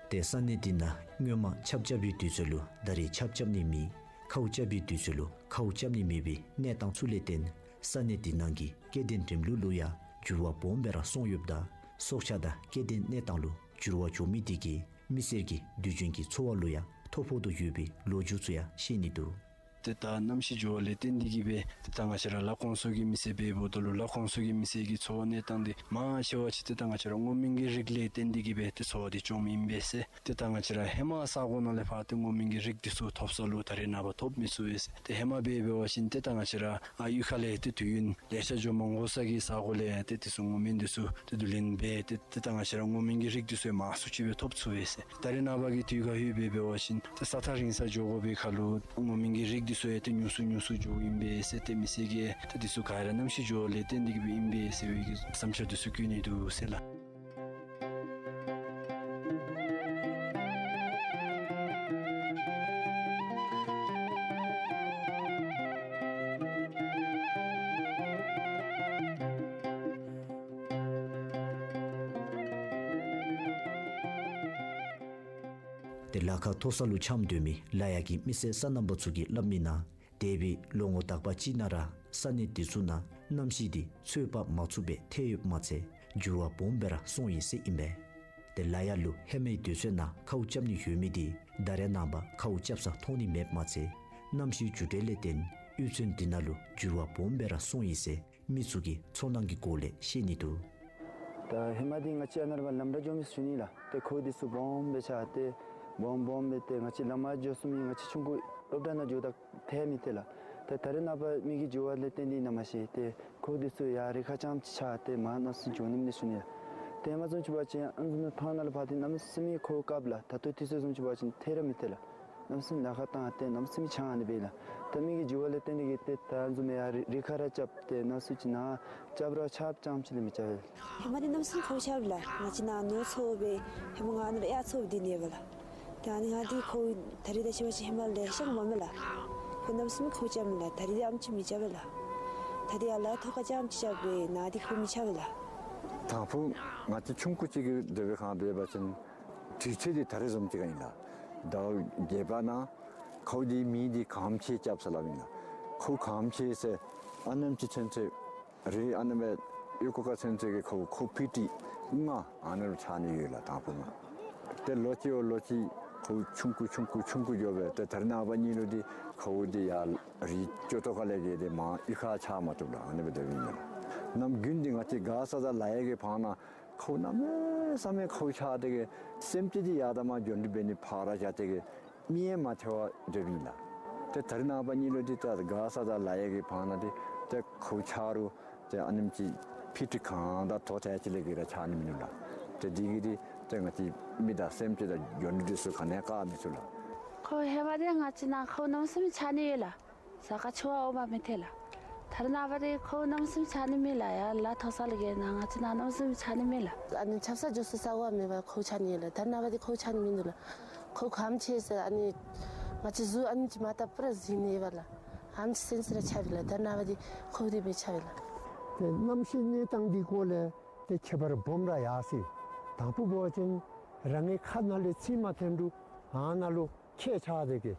ཏེ་ས་གནས་འདི་ནང་སྔོན་མ་ཆརཔ་རྐྱབ་པའི་དུས་ཚོད་ལུ་ད་རེས་ཆརཔ་རྐྱབ་ནི་མེད། ཁཝ་རྐྱབ་པའི་དུས་ཚོད་ལུ་ཁཝ་རྐྱབ་ནི་མེད་པའི་གནས་སྟངས་ཚུ་ལས་བརྟེན་ས་གནས་འདི་ནང་གི་སྐྱེ་ལྡན་འགྲེམས་ལུགས་ལུ་ཡང་འགྱུར་བ་སྦོམ་སྦེ་ར་སོང་ཡོདཔ་ད་སྲོག་ཆགས་དང་སྐྱེ་ལྡན་གནས་སྟངས་ལུ་འགྱུར་བ་འགྱོ་མི་དེ་གིས་མི་སེར་གྱི་དུས་རྒྱུན་གྱི་འཚོ་བ་ལུ་ཡང་ཐོ་ཕོག་དོ་ཡོད་པའི་ལོ་རྒྱུས་ཚུ་ཡང་བཤད་ནི་འདུག། ཏེ་ད་གནམ་གཤིས་འགྱུར་བ་ལས་བརྟེན་ཏེ་གིས་སྦེ་ཏེ་ད་ང་བཅས་ར་ལ་ཁོང་ཚུ་གི་མི་སེར་འབདཝ་ད་ལུ་ལ་ཁོང་ཚུ་གི་མི་སེར་གྱི་འཚོ་བ་གནས་སྟངས་འདི་མང་ཆེ་བ་ཅིག་ཏེ་ད་ང་བཅས་ར་སྔོ་སྨན་གྱི་རིགས་ལས་བརྟེན་ཏེ་གིས་སྦེ་ཏེ་འཚོ་བ་འདི་བཅོམ་ཨིན་པས་ཟེར། ཏེ་ད་ང་བཅས་ར་ཧེ་མ་ས་གོ་ནང་ལས་ཕར་ཏེ་སྔོ་སྨན་གྱི་རིགས་འདི་ཚུ་ཐོབ་ས་ལུ་ད་རེས་ནངས་པ་ཐོབ་མི་ཚུགས་པས་ཟེར། ཏེ་ཧེ་མ་འབད་འབད་བ་ཅིན་ཏེ་ད་ང་བཅས་ར་ཨ་གཡུས་ཁ་ལས་ཏེ་དུས་ཡུན་ལེ་ཤ་འགྱོ་མ་དགོ་ས་གི་ས་གོ་ལས་ཏེ་འདི་ཚུ་སྔོ་སྨན་འདི་ཚུ་ཏེ་བསྡུ་ལེན་འབད་དེ་ཏེ་ད་ང་བཅས་ར་སྔོ་སྨན་གྱི་རིགས་འདི་ཚུ་ཡང་མང་སུ་ཅིག་སྦེ་ཐོབ་ཚུགས་པས་ཟེར། ད་རེས་ནངས་པ་གི་དུས་ཁར་ལྷོད་འབད་འབད་བ་ཅིན་ཏེ་ས་ཐག་རིང་ས་འགྱོ་དགོ་པའི་ཁར་ལུ་སྔོ་སྨན་གྱི་རིགས་འདི་ཚུ་ཡང་ཏེ་ཉུང་སུ་ཉུང་སུ་འགྱོཝ་ཨིན་པས་ཟེར། ཏེ་མི་སེར་གྱིས་ཏེ་འདི་ཚུ་ག་ར་གནམ་གཤིས་འགྱུར་བ་ལས་བརྟེན་ཏེ་གིས་སྦེ་ཨིན་པས་ཟེར་བའི་བསམ་འཆར་འདི་ཚུ་བཀོད་ནི་འདུག་ཟེར་ལགས། ཏེ་ལ་ཁ་མཐོ་ས་ལུ་འཁྱམས་སྡོད་མི་ལ་ཡ་གི་མི་སེར་སོ་ནམ་པ་ཚུ་གིས་སླབ་མི་ནང་འདས་པའི་ལོ་ངོ་དག་པ་ཅིག་ནང་ར་ས་གནས་འདི་ཚུ་ནང་གནམ་གཤིས་འདི་ཚོད་དཔག་མ་ཚུགས་པའི་ཐལ་ཡོདཔ་མ་ཚད་འགྱུར་བ་སྦོམ་སྦེ་ར་སོང་ཡི་ཟེར་ཨིན་པས། ཏེ་ལ་ཡ་ལུ་ཧེ་མའི་དུས་ཚོད་ནང་ཁཝ་རྐྱབ་ནི་ཡོད་མི་འདི་ད་རེས་ནངས་པ་ཁཝ་རྐྱབ་ས་མཐོང་ནི་མེདཔ་མ་ཚད་གནམ་གཤིས་འགྱུར་བ་ལས་བརྟེན་གཡུས་ཚན་འདི་ནང་ལུ་འགྱུར་བ་སྦོམ་སྦེ་ར་སོང་ཡི་ཟེར་མི་ཚུ་གི་ཚོར་སྣང་གི་སྒོ་ལས་བཤད་ནི་འདུག། ད་ཧེ་མ་འདི་ང་བཅས་ཨ་ནཱ་ལས་ཕར་ལམ་འདྲ་འགྱོ་མི་ཚུ་ནི་ལགས། ཏེ་ཁཝ་འདི་ཚུ་སྦོམ་སྦེ་ཆགས་ཏེ་སྦོམ་སྦོམ་སྦེ་ཏེ་ང་བཅས་ལམ་འགྱོ་ཚུགས་མི་ང་བཅས་ཆུང་ཀུ་ སློབ་གྲྭ་ནང་འགྱོཝ་ད་ཐལ་མི་ཐལ་ལགས། ད་ད་རེས་ནངས་པ་མི་གི་འགྱུར་བ་ལས་བརྟེན་ཏེ་ཨིན་ན་མ་ཤེས། ཏེ་ཁོ་འདི་ཚུ་ཡར་རི་ཁ་རྐྱངམ་ཅིག་ཆགས་ཏེ་མར་གནམ་མེད་ས་མེད་འགྱོ་ནི་མེད་ཟེར་ཞུ་ནི་ལགས། ཏེ་ཧེ་མ་བཟུམ་ཅིག་འབད་བ་ཅིན་ཨ་ནི་བཟུམ་ནང་ཐང་ནང་ལུ་འཕགས་ཏེ་གནམ་མེད་ས་མེད་ཁོ་དཀརཔོ་ལགས། ད་ལྟོ་དུས་ཚོད་བཟུམ་ཅིག་འབད་བ་ཅིན་ཐལ་ར་མི་ཐལ་ལགས། གནམ་མེད་ས་མེད་ལ་ཁ་བཏང་སྟེ་གནམ་མེད་ས་མེད་ཆགས་ནི་སྦེ་ལགས། ད་མི་གི་འགྱུར་བ་ལས་བརྟེན་ཏེ་གིས་ཏེ་ད་ཨ་ནི་བཟུམ་ཡར་རི་རི་ཁ་ར་རྐྱབ་སྟེ་གནམ་མེད་ས་མེད་ཅིག་ནཱ་རྐྱབ་ར་ཆརཔ་རྐྱངམ་ཅིག་ལས་མི་རྐྱབ་པས། ཧེ་མ་འདི་གནམ་མེད་ས་མེད་ཁཝ་ཆགསཔ་ལགས། ང་བཅས་ནཱ་ནོར་འཚོ་སྦེ་ཧེ་མ་ང་ནཱ་ལུ་གཡག་འཚོ་སྦེ་སྡོད་ནི་ཡོདཔ་ལགས། ད་ཨ་ནི་ང་འདི་ཁཝ་ད་རེས་ད་ཅི་འབད་བ་ཅིན་ཧེ་མ་ལེ་ཤ་འབག་མས་ལགས། ཁོ་གནམ་མེད་ས་མེད་ཁཝ་རྐྱབ་མས་ལགས། ད་རེས་འདི་ཨ་ནེམ་ཅིག་མི་རྐྱབ་པས་ལགས། ད་འདི་ཡར་ལ་ཐོག་ཁ་རྐྱངམ་ཅིག་རྐྱབ་སྦེ་ནཱ་འདི་ཁཝ་མི་རྐྱབ་པས་ལགས། དང་ཕུ་ང་བཅས་ཆུང་ཀུ་ཅིག་གི་སྡོད་པའི་ཁར་འབད་བ་ཅིན་དུས་ཚོད་འདི་ད་རེས་བཟུམ་ཅིག་ཨིན་ལགས། ཟླཝ་བརྒྱད་པ་ནང་ཁཝ་འདི་མེ་འདི་གངམ་ཆེ་རྐྱབ་ས་ལུ་ཨིན་ལགས། ཁཝ་གངམ་ཆེ་ཟེར་ཨ་ནེམ་ཅིག་ཚུན་ཚོད་རི་ཨ་ནི་སྦེ་གཡུས་སྒོ་ཁ་ཚུན་ཚོད་ཀྱི་ཁཝ་ཁོ་ཕི་ཊི་ལྔ་ཨ་ནི་ལུ་ཆགས་ནི་ཡོད་ལགས། དང་ཕུ་ལྔ། ཏེ་ལོ་གཅིག་བ་ལོ་གཅིག་ཁཝ་ཆུང་ཀུ་ཆུང་ཀུ་ཆུང་ཀུ་འགྱོ་སྦེ་ཏེ་ད་རེས་ནངས་པ་གཉིས་ལུ་འདི་ཁཝ་འདི་ཡར་རི་ཅོག་ཏོ་ཁ་ལས་བརྒལ་ཏེ་མར་གཡུས་ཁར་ཆགས་མ་བཏུབ་ལགས། ཨ་ནི་སྦེ་སྡོདཔ་ཨིན་ལགས། གནམ་དགུན་འདི་ང་བཅས་མགར་ས་དང་ལ་ཡག་གི་བར་ན་ཁཝ་གནམ་མེད་ས་མེད་ཁཝ་ཆགས་ཏེ་གིས་སེམས་ཅན་འདི་ཡར་དང་མར་འགྱོ་འགྲུལ་འབད་ནི་ཕར་བཞག་སྟེ་གིས་མི་ཡང་མ་ཐར་བར་སྡོདཔ་ཨིན་ལགས། ཏེ་ད་རེས་ནངས་པ་གཉིས་ལུ་འདི་ད་མགར་ས་དང་ལ་ཡག་གི་བར་ན་འདི་ཏེ་ཁཝ་ཆགས་རུང་ཏེ་ཨ་ནེམ་ཅིག་ཕི་ཊི་གང་དང་དོ་ཐལ་ཅིག་ལས་བརྒལ་ར་ཆགས་ནི་མིན་འདུག་ལགས། ཏེ་འདི་གིས་འདི་ཏེ་ང་བཅས་མི་དང་སེམས་ཅན་དང་འགྱོ་འགྲུལ་འདི་ཚུ་ག་ནི་ཡང་བཀག་མི་ཚུགས་ལགས། ཁཝ་ཧེ་མ་འདི་ང་བཅས་ནཱ་ཁཝ་གནམ་མེད་ས་མེད་ཆགས་ནི་ཡོད་ལགས། ས་ཁར་ཆུ་བ་འོང་པ་མི་ཐལ་ལགས། ད་རེས་ནངས་པ་འདི་ཁཝ་གནམ་མེད་ས་མེད་ཆགས་ནི་མེད་ལགས། ཡར་ལ་ཐོག་ས་ལས་བརྒལ་ནཱ་ང་བཅས་ནཱ་གནམ་མེད་ས་མེད་ཆགས་ནི་མེད་ལགས། ཨ་ནི་ཆབ་གསང་འགྱོ་སའི་ས་གོ་མེད་པར་ཁཝ་ཆགས་ནི་ཡོད་ལགས། ད་རེས་ནངས་པ་འདི་ཁཝ་ཆགས་ནི་མིན་འདུག་ལགས། ཁཝ་གངམ་ཆེ་ཟེར་ཨ་ནི་ང་བཅས་གཟུགས་ཨ་ནེམ་ཅིག་མར་བལྟ་པུ་ར་གཟིག་ནི་ཡོདཔ་ལགས། ཨ་ནེམ་ཅིག་སེམས་སི་ར་ཆགས་པས་ལགས། ད་རེས་ནངས་པ་འདི་ཁཝ་འདི་མི་ཆགས་པས་ལགས། ཏེ་གནམ་གཤིས་གནས་སྟངས་འདི་སྐོར་ལས་ཏེ་ཁྱད་པར་སྦོམ་ར་ཡར་སོ་ཡི། དང་ཕུ་འབད་བ་ཅིན་རང་གི་ཁ་ནང་ལས་ཚིག་མ་ཐོན་རུང་ཨ་ནཱ་ལུ་ཁྱེགས་ཆགས་ཏེ་གིས་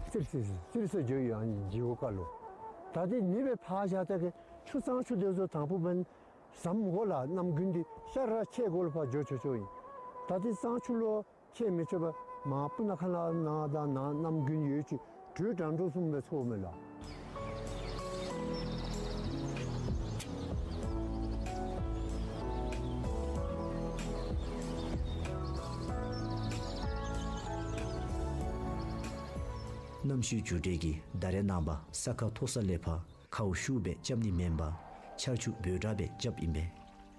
བཙིར་བཙིར་བཙིར་བཙིར་འགྱོ་ཡི། ཨ་ནི་རི་གུ་ཁ་ལུ། ད་འདི་ནི་སྦེ་ཕར་བཞག་སྟེ་གིས་ཆུ་གཙང་ཆུ་འདི་ཚུ་དང་ཕུ་འབདན་ཟམ་འོག་ལུ་གནམ་དགུན་འདི་ཤར་ར་ཁྱེགས་གུ་ལུ་ཕར་འགྱོ་ཆོག་ཆོག་ཨིན། ད་འདི་གཙང་ཆུ་ལུ་ཁྱེགས་མི་ཆོག་པར་མར་སྤུ་ན་ཁ་ལས་ནཱ་དང་ནཱ་གནམ་དགུན་ཡོད་ཅི་དྲོད་འགྲོ་འགྲོ་བཟུམ་སྦེ་ཚོརཝ་མས་ལགས། གནམ་གཤིས་འགྱུར་འགྲོས་ཀྱིས་ད་རེས་ནངས་པ་ས་ཁ་མཐོ་ས་ལས་ཕར་ཁཝ་ཤུགས་སྦེ་རྐྱབ་ནི་མེན་པར་ཆར་ཆུ་འབོལ་དྲགས་སྦེ་རྐྱབ་ཨིན་པས།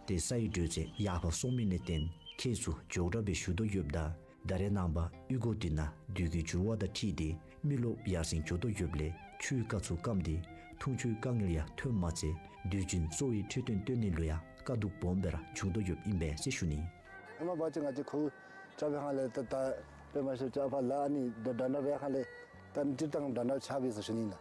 ཏེ་སའི་དྲོད་ཚད་ཡར་ཕར་སོང་མི་ལས་བརྟེན་ཁྱེགས་ཚུ་མགྱོགས་དྲགས་སྦེ་ཞུ་དོ་ཡོདཔ་ད་ད་རེས་ནངས་པ་གཡུས་སྒོ་འདི་ནང་དུས་ཀྱི་འགྱུར་བ་དང་འཁྲིལ་ཏེ་མི་རློབས་ཡར་སེང་འགྱོ་དོ་ཡོདཔ་ལས་ཆུའི་རྐ་ཚུ་སྐམ་སྟེ་འཐུང་ཆུའི་དཀའ་ངལ་ཡང་ཐོན་མ་ཚད་དུས་རྒྱུན་གཙོ་བོའི་འཕྲོད་བསྟེན་བཏོན་ནི་ལུ་ཡང་དཀའ་སྡུག་སྦོམ་སྦེ་ར་བྱུང་དོ་ཡོདཔ་ཨིན་པས་ཟེར་ཞུ་ནི། ཧེ་མ་འབད་བ་ཅིན་ང་བཅས་ཁཝ་རྐྱབ་པའི་ཁར་ལས་ད་ད་དཔེ་མ་ཤེས་ཅིག་ཨ་ཕར་ལ་ཨ་ནི་འདྲ་འདྲ་འབད་བའི་ཁར་ལས་ད་ཨ་ནི་སྤྲེལ་གཏང་འདྲ་འདྲ་ཆགས་པས་ཟེར་ཞུ་ནི་ལགས།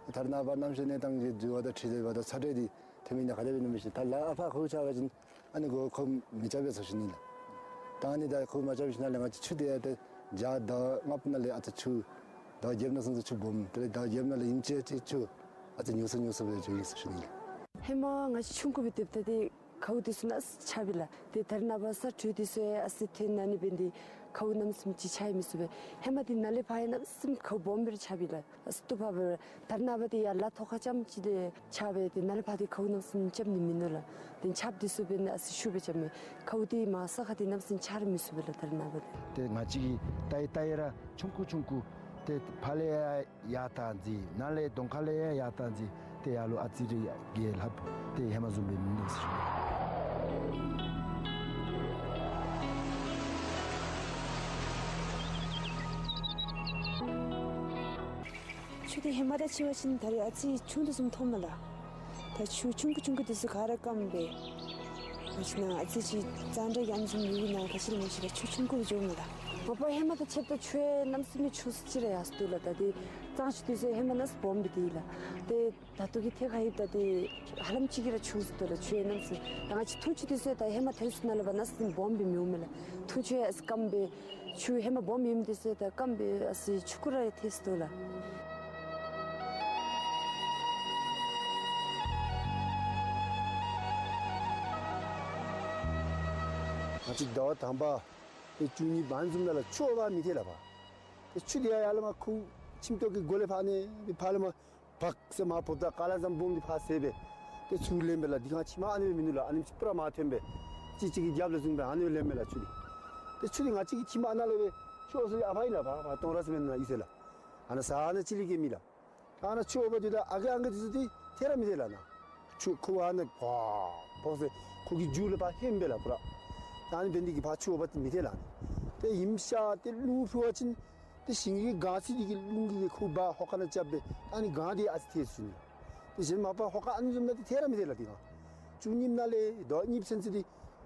ད་རེས་ནངས་པ་གནམ་གཤིས་གནས་སྟངས་ཀྱི་འགྱུར་བ་དང་འཁྲིལ་ཏེ་འབདཝ་ད་ཚ་དྲོད་འདི་ཐོན་མི་ནང་ག་དེ་སྦེ་ཨིན་ན་མི་ཤེས། ད་ལ་ཨ་ཕར་ཁཝ་རྐྱབ་པ་ཅིན་ཨ་ནི་གུ་ཁོ་མི་རྐྱབ་པས་ཟེར་ཞུ་ནི་ལགས། ད་ཨ་ནི་ད་ཁོ་མ་རྐྱབ་ཞིནམ་ལས་ང་བཅས་ཆུ་འདི་ཡང་ཏེ་བྱཱར་ཟླཝ་ལྔ་པོ་ནང་ལས་ཨ་ཙི་ཆུ་ཟླཝ་བརྒྱད་པོ་ནང་ཚུན་ཚོད་ཆུ་སྦོམ། དེ་ལས་ཟླཝ་བརྒྱད་པོ་ནང་ལས་ཨིན་ཅི་ཅིག་ཆུ་ཨ་ཙི་ཉུང་སུ་ཉུང་སུ་སྦེ་འགྱོ་ཡི་ཟེར་ཞུ་ནི་ལགས། ཧེ་མ་ང་བཅས་ཆུང་ཀུ་སྦེ་སྡོདཔ་ད་ཏེ་ཁཝ་འདི་ཚུ་གནམ་མེད་ས་མེད་ཆགས་པས་ལགས། ཏེ་ད་རེས་ནངས་པ་ས་དྲོད་འདི་ཚུ་ཡང་ཨ་ཙི་ཐོན་ནི་འབད་ནི་འདི་ཁཝ་གནམ་མེད་ས་མེད་ཅིག་ཆགས་ཡང་མི་ཚུགས་པས། ཧེ་མ་འདི་ནཱ་ལས་ཕར་ཡང་གནམ་མེད་ས་མེད་ཁཝ་སྦོམ་སྦེ་ར་ཆགས་པས་ལགས། ཨ་ཙི་སྟུག་པ་སྦེ་ར། ད་རེས་ནངས་པ་འདི་ཡར་ལ་ཐོག་ཁ་རྐྱངམ་ཅིག་ལས་ཆགས་པས། ཏེ་ནཱ་ལས་ཕར་འདི་ཁཝ་གནམ་མེད་ས་མེད་རྐྱབ་ནི་མིན་འདུག་ལགས། ཏེ་ཆརཔ་འདི་ཚུ་འབད་ནི་ཨ་ཙི་ཤུགས་སྦེ་རྐྱབ་མས། ཁཝ་འདི་མར་ས་ཁར་འདི་གནམ་མེད་ས་མེད་ཆ་ར་མི་ཚུགས་པས་ལགས་ད་རེས་ནངས་པ་འདི། ཏེ་ང་བཅས་ཀྱིས་བལྟ་ཡི་བལྟ་ཡི་ར་ཆུང་ཀུ་ཆུང་ཀུ་ཏེ་ཕར་ལས་ཡར་ཡར་བཏང་ཅི་ནཱ་ལས་གདོང་ཁ་ལས་ཡར་ཡར་བཏང་ཅི་ཏེ་ཡར་ལུ་ཨ་ཙི་རེ་ཡར་རྒལ་ལྷགཔ་ཏེ་ཧེ་མ་བཟུམ་སྦེ་མིན་འདུག་ཟེར་ཞུ་ནི། ཆུ་འདི་ཧེ་མ་དང་ཕྱད་པ་ཅིན་ད་རེས་ཨ་ཙི་ཆུང་དོ་བཟུམ་མཐོངམ་མས་ལགས། ད་ཆུ་ཆུང་ཀུ་ཆུང་ཀུ་འདི་ཚུ་ག་ར་སྐམ་སྦེ་ང་བཅས་ནཱ་ཨ་ཙི་ཅིག་གཙང་སྦྲ་གི་ཨ་ནི་བཟུམ་ཡོད་ན་ག་ཅི་ར་མ་ཤེས་ལགས། ཆུ་ཆུང་ཀུ་སྦེ་འགྱོཝ་མས་ལགས། མ་པ་ཧེ་མ་དང་ཕྱདཔ་ད་ཆུ་ཡང་གནམ་མེད་ས་མེད་ཆུང་སུ་ཅིག་ར་ཡར་སོ་འདུག་ལགས། ད་འདི་གཙང་ཆུ་འདི་ཚུ་ཧེ་མ་གནམ་མེད་ས་མེད་སྦོམ་སྦེ་འདུག་ལགས། ཏེ་ད་ལྟོ་གི་ཐད་ཁར་ལྷོདཔ་ད་འདི་ཧ་ལམ་ཅིག་གིས་ར་ཆུང་སུ་འདུག་ལགས། ཆུ་ཡང་གནམ་མེད་ས་མེད། ད་ང་བཅས་འཐུང་ཆུ་འདི་ཚུ་ཡང་ད་ཧེ་མ་ཐོན་ས་ནང་ལས་ཕར་གནམ་མེད་ས་མེད་སྦོམ་སྦེ་མི་འོང་མས་ལགས། འཐུང་ཆུ་ཡང་ཨ་ཙི་སྐམ་སྦེ་ཆུ་ཧེ་མ་སྦོམ་ཡོད་མི་འདི་ཚུ་ཡང་ད་སྐམ་སྦེ་ཨ་ཙི་ཆུང་ཀུ་ར་ཡང་ཐལ་སོ་འདུག་ལགས། ང་བཅས་ཟླཝ་དང་པ་ཏེ་བཅུ་གཉིས་བར་ན་བཟུམ་ནང་ལུ་ཆུ་འབག་མི་ཐལ་ལགས་པ། ཏེ་ཆུ་འདི་ཡར་ལས་མར་ཁོ་ཁྱིམ་ཐོག་གི་སྒོ་ལས་ཕར་ཨ་ནི་སྦེ་ཕར་ལས་མར་བག་ཟེར་མར་བུབ་ད་ཀ་ལ་ཟམ་སྦོམ་འདི་ཕར་ཟེར་སྦེ་ཏེ་ཚུར་ལེན་པས་ལགས། འདི་ཁར་ཁྱིམ་ཨ་ནི་སྦེ་མིན་འདུག་ལགས། ཨ་ནི་སྦེ་སྤུ་ར་མར་ཐོན་སྦེ་གཅིག་གཅིག་གི་རྒྱབ་ལུ་བཟུང་སྦེ་ཨ་ནི་སྦེ་ལེན་མས་ལགས་ཆུ་འདི། ཏེ་ཆུ་འདི་ང་བཅས་ཀྱི་ཁྱིམ་ཨ་ནཱ་ལས་སྦེ་ཆུ་འོང་ས་འདི་ཨ་ཕར་ཨིན་ལགས་པ། ཕར་སྟོང་ར་ཟེར་མི་ནང་ཨིན་ཟེར་ལགས། ཨ་ནཱ་ས་ནཱ་ཅི་ལི་གེ་མེད་ལགས། ཨ་ནཱ་ཆུ་འོ་བ་འདི་ད་ཨ་གེ་ཨང་གེ་འདི་ཚུ་འདི་ཐད་ར་མི་ཐད་ལགས་ནཱ། ཆུ་ཁོ་ཨ་ནཱ་ཕོག་ཕོག་ཟེར་ཁོ་གི་མཇུག་ལས་ཕར་ཧེ་མ་སྦེ་ལགས་པུ་ར། ཨ་ནི་འབད་ནི་འདི་གིས་ཕར་ཆུ་འོ་བ་འདི་མི་ཐད་ལགས་ནཱ། ཏེ་ཨིནམ་ཤ་ཏེ་རླུང་འཕུ་བ་ཅིན་ཏེ་ཞིང་གི་གངས་ཚིག་འདི་གི་རླུང་གིས་ཁོ་འབག་ཧོ་ཁ་ནང་རྐྱབ་སྦེ་ཨ་ནི་གངས་འདི་ཨ་ཙི་ཐད་ཞུ་ནི། ཏེ་གཞན་མ་པ་ཧོ་ཁ་ཨ་ནི་བཟུམ་ནང་འདི་ཐད་ར་མི་ཐད་ལགས། ཏེ་གངས་བཅུ་གཉིས་ནང་ལས་ཟླཝ་གཉིས་ཚུན་ཚོད་འདི་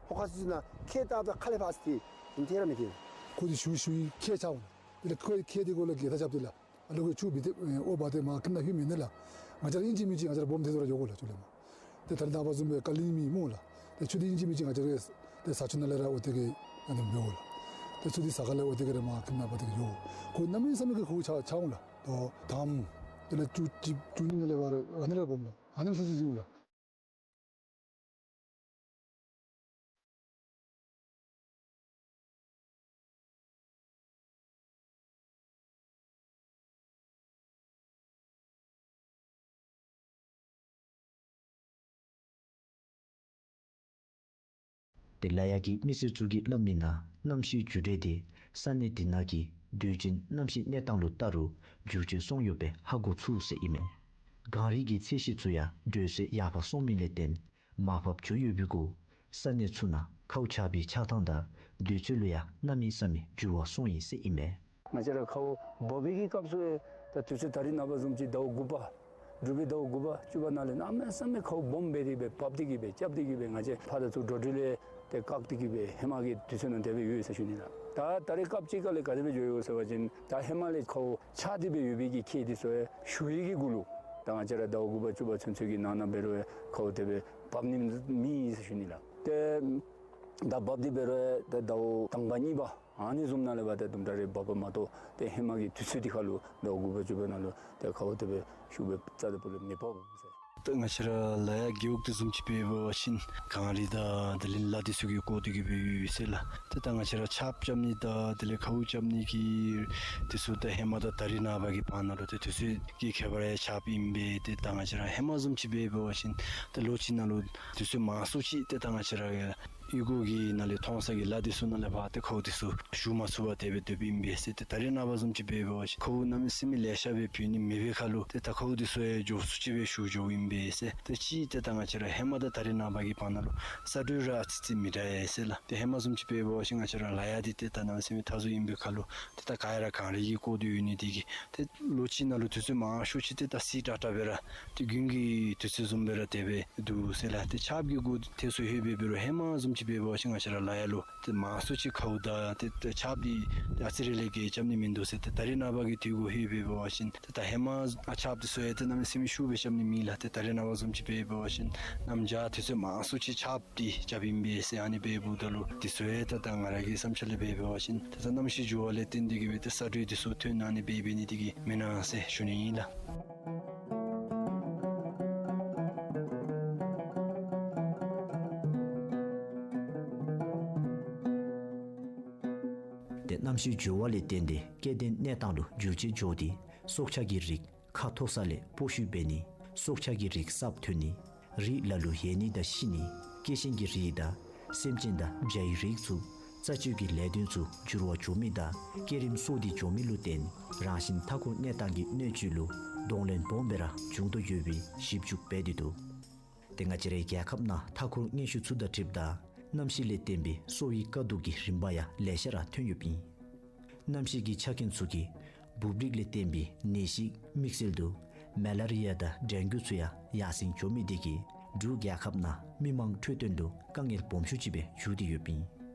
ཧོ་ཁ་ཚུན་ཚོད་ནང་ཁལ་བཏགས་བཏགས་ཁ་ལས་ཕར་ཨ་ཙི་ཐད་ཨ་ནི་ཐད་ར་མི་ཐད། ཁོ་འདི་ཞུ་ཞུ་ཡི་ཁལ་ཆགས་འོང་། དེ་ལས་ཁོ་ཁལ་འདི་གུ་ལུ་གེ་ཐག་རྐྱབ་སྟེ་ལགས། ཨ་ལོ་གི་ཆུ་འབད་དེ་ཨེ་འོ་བ་དེ་མར་ཁྱིམ་ནང་ལྷོད་མི་ནི་ལགས། ང་བཅས་ར་ཨིན་ཅི་མིན་ཅི་ང་བཅས་ར་སྦོམ་ཐེངས་ཚུ་ར་འགྱོ་དགོ་ལགས་ཆུ་ལས་མར། ཏེ་ད་རེས་ནངས་པ་བཟུམ་སྦེ་ཀ་ལིང་མེད་སྨོ་ལགས། ཏེ་ཆུ་འདི་ཨིན་ཅི་མིན་ཅི་ང་བཅས་ར་ཏེ་ས་ཆུ་ནང་ལས་ར་འོ་དེ་གིས་ཨ་ནི་འབདཝ་ལགས། ཏེ་ཆུ་འདི་ས་ཁ་ལས་འོ་དེ་གིས་ར་མར་ཁྱིམ་ནང་འབག་སྟེ་གིས་འགྱོ། ཁོ་གནམ་མེད་ས་མེད་ཀྱི་ཁོ་ཆགས་ཆགས་འོང་ལགས། དོ་དམ་དེ་ལས་བཅུ་གཅིག་བཅུ་གཉིས་ནང་ལས་ཕར་ཨ་ནི་ར་སྦོམ་ལགས། ཨ་ནི་སུ་སུ་ཟེར་ལགས། ཏེ་ལ་ཡ་གི་མི་སེར་ཚུ་གིས་སླབ་མི་ནང་གནམ་གཤིས་འགྱུར་འགྲོས་དེ་ས་གནས་དེ་ནང་གི་དུས་རྒྱུན་གནམ་གཤིས་གནས་སྟངས་ལུ་བལྟ་རུང་འགྱུར་བཅོས་སོང་ཡོདཔ་སྦེ་ཧ་གོ་ཚུགས་ཟེར་ཨིན་མས། གངས་རི་གི་ཚད་གཞི་ཚུ་ཡང་དྲོད་ཚད་ཡར་འཕར་སོང་མི་ལས་བརྟེན་མར་ཕབ་འགྱོ་ཡོད་པའི་གུ་ས་གནས་ཚུ་ནང་ཁཝ་ཆགས་པའི་ཆགས་ཐངས་དང་དུས་ཚོད་ལུ་ཡང་གནམ་མེད་ས་མེད་འགྱུར་བ་སོང་ཡི་ཟེར་ཨིན་མས། ང་བཅས་ར་ཁཝ་འབབ་པའི་གི་སྐབས་སུ་ད་དུས་ཚོད་ད་རེས་ནངས་པ་བཟུམ་ཅིག་ཟླཝ་དགུ་པ་འབྲུག་པའི་ཟླཝ་དགུ་པ་བཅུ་པ་ནང་ལས་གནམ་མེད་ས་མེད་ཁཝ་སྦོམ་འབད་དེ་སྦེ་འབབ་སྟེ་གིས་སྦེ་རྐྱབ་སྟེ་གིས་སྦེ་ང་བཅས་ཕར་དང་ཚུར་འགྲོ་འགྲུལ་ལས་ཏེ་བཀག་སྟེ་གིས་སྦེ་ཧེ་མ་གི་དུས་ཚོད་ནང་དེ་སྦེ་ཡོད་ཟེར་ཞུ་ནི་ལགས། ད་ད་རེས་སྐབས་ཅིག་ཁ་ལས་ག་དེ་སྦེ་འགྱོ་ཡོད་ཟེར་བ་ཅིན་ད་ཧེ་མ་ལས་ཁཝ་ཆགས་ཏེ་སྦེ་ཡོད་པའི་གི་ཁལ་འདི་ཚུ་ཡང་ཞུ་ཡི་གི་གུ་ལུ་ད་ང་བཅས་ར་ཟླཝ་དགུ་པ་བཅུ་པ་ཚུན་ཚོད་ཀྱི་ནང་ན་འབད་རུང་ཡང་ཁཝ་དེ་སྦེ་འབབ་ནི་མེད་ཟེར་ཞུ་ནི་ལགས། ཏེ་ད་འབབ་སྟེ་འབད་རུང་ཡང་ད་ཟླཝ་དང་པ་གཉིས་པ་ཨ་ནི་བཟུམ་ནང་ལས་འབདཝ་ད་དུམ་གྲ་རེ་འབབ་པ་མ་གཏོགས་ཏེ་ཧེ་མ་གི་དུས་ཚོད་འདི་ཁ་ལུ་ཟླཝ་དགུ་པ་བཅུ་པ་ནང་ལུ་ཏེ་ཁཝ་དེ་སྦེ་ཤུགས་སྦེ་རྩ་དང་པོ་ལས་མི་འབབ་ཟེར། ད་ང་བཅས་ར་ལ་ཡ་རྒེད་འོག་དེ་བཟུམ་ཅིག་འབད་བ་ཅིན་གངས་རི་དང་དེ་ལས་ལ་འདི་ཚུ་གིས་བསྐོར་ཏེ་གིས་སྦེ་ཡོད་ཟེར་ལགས། ཏེ་ད་ང་བཅས་ར་ཆརཔ་རྐྱབ་ནི་དང་དེ་ལས་ཁཝ་རྐྱབ་ནི་གི་འདི་ཚུ་ད་ཧེ་མ་དང་ད་རེས་ནངས་པ་གི་བར་ན་ལུ་ཏེ་དུས་ཚོད་ཀྱི་ཁྱད་པར་ཡང་ཆགསཔ་ཨིན་པས། ཏེ་ད་ང་བཅས་ར་ཧེ་མ་བཟུམ་ཅིག་འབད་བ་ཅིན་ཏེ་ལོ་གཅིག་ནང་ལུ་དུས་ཚོད་མང་སུ་ཅིག་ཏེ་ད་ང་བཅས་ར་གཡུས་སྒོ་གི་ནང་ལས་མཐོང་ས་གི་ལ་འདི་ཚུ་ནང་ལས་ཕར་ཏེ་ཁཝ་འདི་ཚུ་ཞུ་མ་ཚུགས་པར་དེ་སྦེ་སྡོདཔ་ཨིན་པས་ཟེར། ཏེ་ད་རེས་ནངས་པ་བཟུམ་ཅིག་འབད་བ་ཅིན་ཁཝ་གནམ་མེད་ས་མེད་ལེ་ཤ་སྦེ་ཕུལ་ནི་མེད་པའི་ཁར་ལུ་ཏེ་ད་ཁཝ་འདི་ཚུ་ཡང་མགྱོགས་སུ་ཅིག་སྦེ་ཞུ་འགྱོཝ་ཨིན་པས་ཟེར། ཏེ་གཅིག་ཏེ་ད་ང་བཅས་ར་ཧེ་མ་དང་ད་རེས་ནངས་པ་གི་བར་ན་ལུ་ས་འགྲོས་ར་ཨ་ཙི་ཙི་མི་འདྲ་ཡི་ཟེར་ལགས། ཏེ་ཧེ་མ་བཟུམ་ཅིག་འབད་བ་ཅིན་ང་བཅས་ར་ལ་ཡ་འདི་ཏེ་ད་གནམ་མེད་ས་མེད་མཐའ་ཟུར་ཨིན་པའི་ཁར་ལུ་ཏེ་ད་ག་ར་གངས་རི་གིས་བསྐོར་ཏེ་ཡོད་ནི་འདི་གིས་ཏེ་ལོ་གཅིག་ནང་ལུ་དུས་ཚོད་མང་ཤོས་ཅིག་ཏེ་ད་བསིལ་དྲག་དྲག་སྦེ་ར་ཏེ་དགུན་གྱི་དུས་ཚོད་བཟུམ་སྦེ་ར་དེ་སྦེ་འདུག་ཟེར་ལགས། ཏེ་ཆརཔ་གི་གུ་ཏེ་ཚུ་ལྷོད་སྦེ་འབད་རུང་ཧེ་མ་བཟུམ་ཅིག་འབད་བ་ཅིན་ང་བཅས་ར་ལ་ཡ་ལུ་ཏེ་མང་སུ་ཅིག་ཁཝ་དང་ཏེ་ཏེ་ཆརཔ་འདི་ཏེ་ཨ་ཙི་རེ་ལས་བརྒལ་རྐྱབ་ནི་མིན་འདུག་ཟེར། ཏེ་ད་རེས་ནངས་པ་གི་དུས་གུ་ལྷོད་སྦེ་འབད་བ་ཅིན་ཏེ་ད་ཧེ་མ་ཨ་ཆརཔ་འདི་ཚུ་ཡང་ཏེ་གནམ་མེད་ས་མེད་ཤུགས་སྦེ་རྐྱབ་ནི་མེད་ལགས། ཏེ་ད་རེས་ནངས་པ་བཟུམ་ཅིག་འབད་བ་ཅིན་གནམ་བྱཱར་དུས་ཚོད་མང་སུ་ཅིག་ཆརཔ་འདི་རྐྱབ་ཨིན་པས་ཟེར་ཨ་ནི་སྦེ་འབདཝ་ད་ལུ་འདི་ཚུ་ཡང་ད་ད་ང་ར་གི་བསམ་འཆར་ལས་འབད་བ་ཅིན་ད་ད་གནམ་གཤིས་འགྱུར་བ་ལས་བརྟེན་ཏེ་གིས་སྦེ་ཏེ་ས་འགྲོས་འདི་ཚུ་ཐོན་ཨ་ནི་སྦེ་འབད་ནི་འདི་གིས་མེན་ན་ཟེར་ཞུ་ནི་ཨིན་ལགས། ཏེ་གནམ་གཤིས་འགྱུར་བ་ལས་བརྟེན་ཏེ་སྐྱེ་ལྡན་གནས་སྟངས་ལུ་འགྱུར་བཅོས་འགྱོ་སྟེ་སྲོག་ཆགས་ཀྱི་རིགས་ཁ་མཐོ་ས་ལས་སྤོ་བཤུད་འབད་ནི། སྲོག་ཆགས་ཀྱི་རིགས་གསརཔ་ཐོན་ནི། རི་ལ་ལུ་ཡལ་ནི་དང་ཤི་ནི། སྐྱེ་ཤིང་གི་རིགས་དང་སེམས་ཅན་དང་བྱའི་རིགས་ཚུ་རྩྭ་གཅོད་ཀྱི་ལས་དོན་ཚུ་འགྱུར་བ་འགྱོ་མི་དང་སྐྱེ་རིམ་སོར་ཏེ་འགྱོ་མི་ལུ་བརྟེན་རང་བཞིན་མཐའ་འཁོར་གནས་སྟངས་ཀྱི་སྣོད་བཅུད་ལུ་གདོང་ལེན་སྦོམ་སྦེ་ར་འབྱུང་དོ་ཡོད་པའི་ཞིབ་འཇུག་འབད་དེ་འདུག། ཏེ་ང་བཅས་རའི་རྒྱལ་ཁབ་ནང་མཐའ་འཁོར་མངོན་ཤེས་ཚུ་དང་འཁྲིལཝ་ད་གནམ་གཤིས་ལས་བརྟེན་པའི་གསོ་བའི་དཀའ་སྡུག་གི་རིམ་པ་ཡང་ལེ་ཤ་ར་ཐོན་ཡོདཔ་ཨིན། གནམ་གཤིས་ཀྱི་ཆ་རྐྱེན་ཚུ་གིས་འབུབ་རིགས་ལས་བརྟེན་པའི་ནད་གཞི་དམིགས་བསལ་དུ་མ་ལ་རི་ཡ་དང་ཌེང་གུ་ཚུ་ཡང་ཡར་སེང་འགྱོ་མི་འདི་གིས་འབྲུག་རྒྱལ་ཁབ་ནང་མི་མང་འཕྲོད་བསྟེན་ལུ་དཀའ་ངལ་སྦོམ་ཤོས་ཅིག་སྦེ་གྱུར་ཏེ་ཡོདཔ་ཨིན།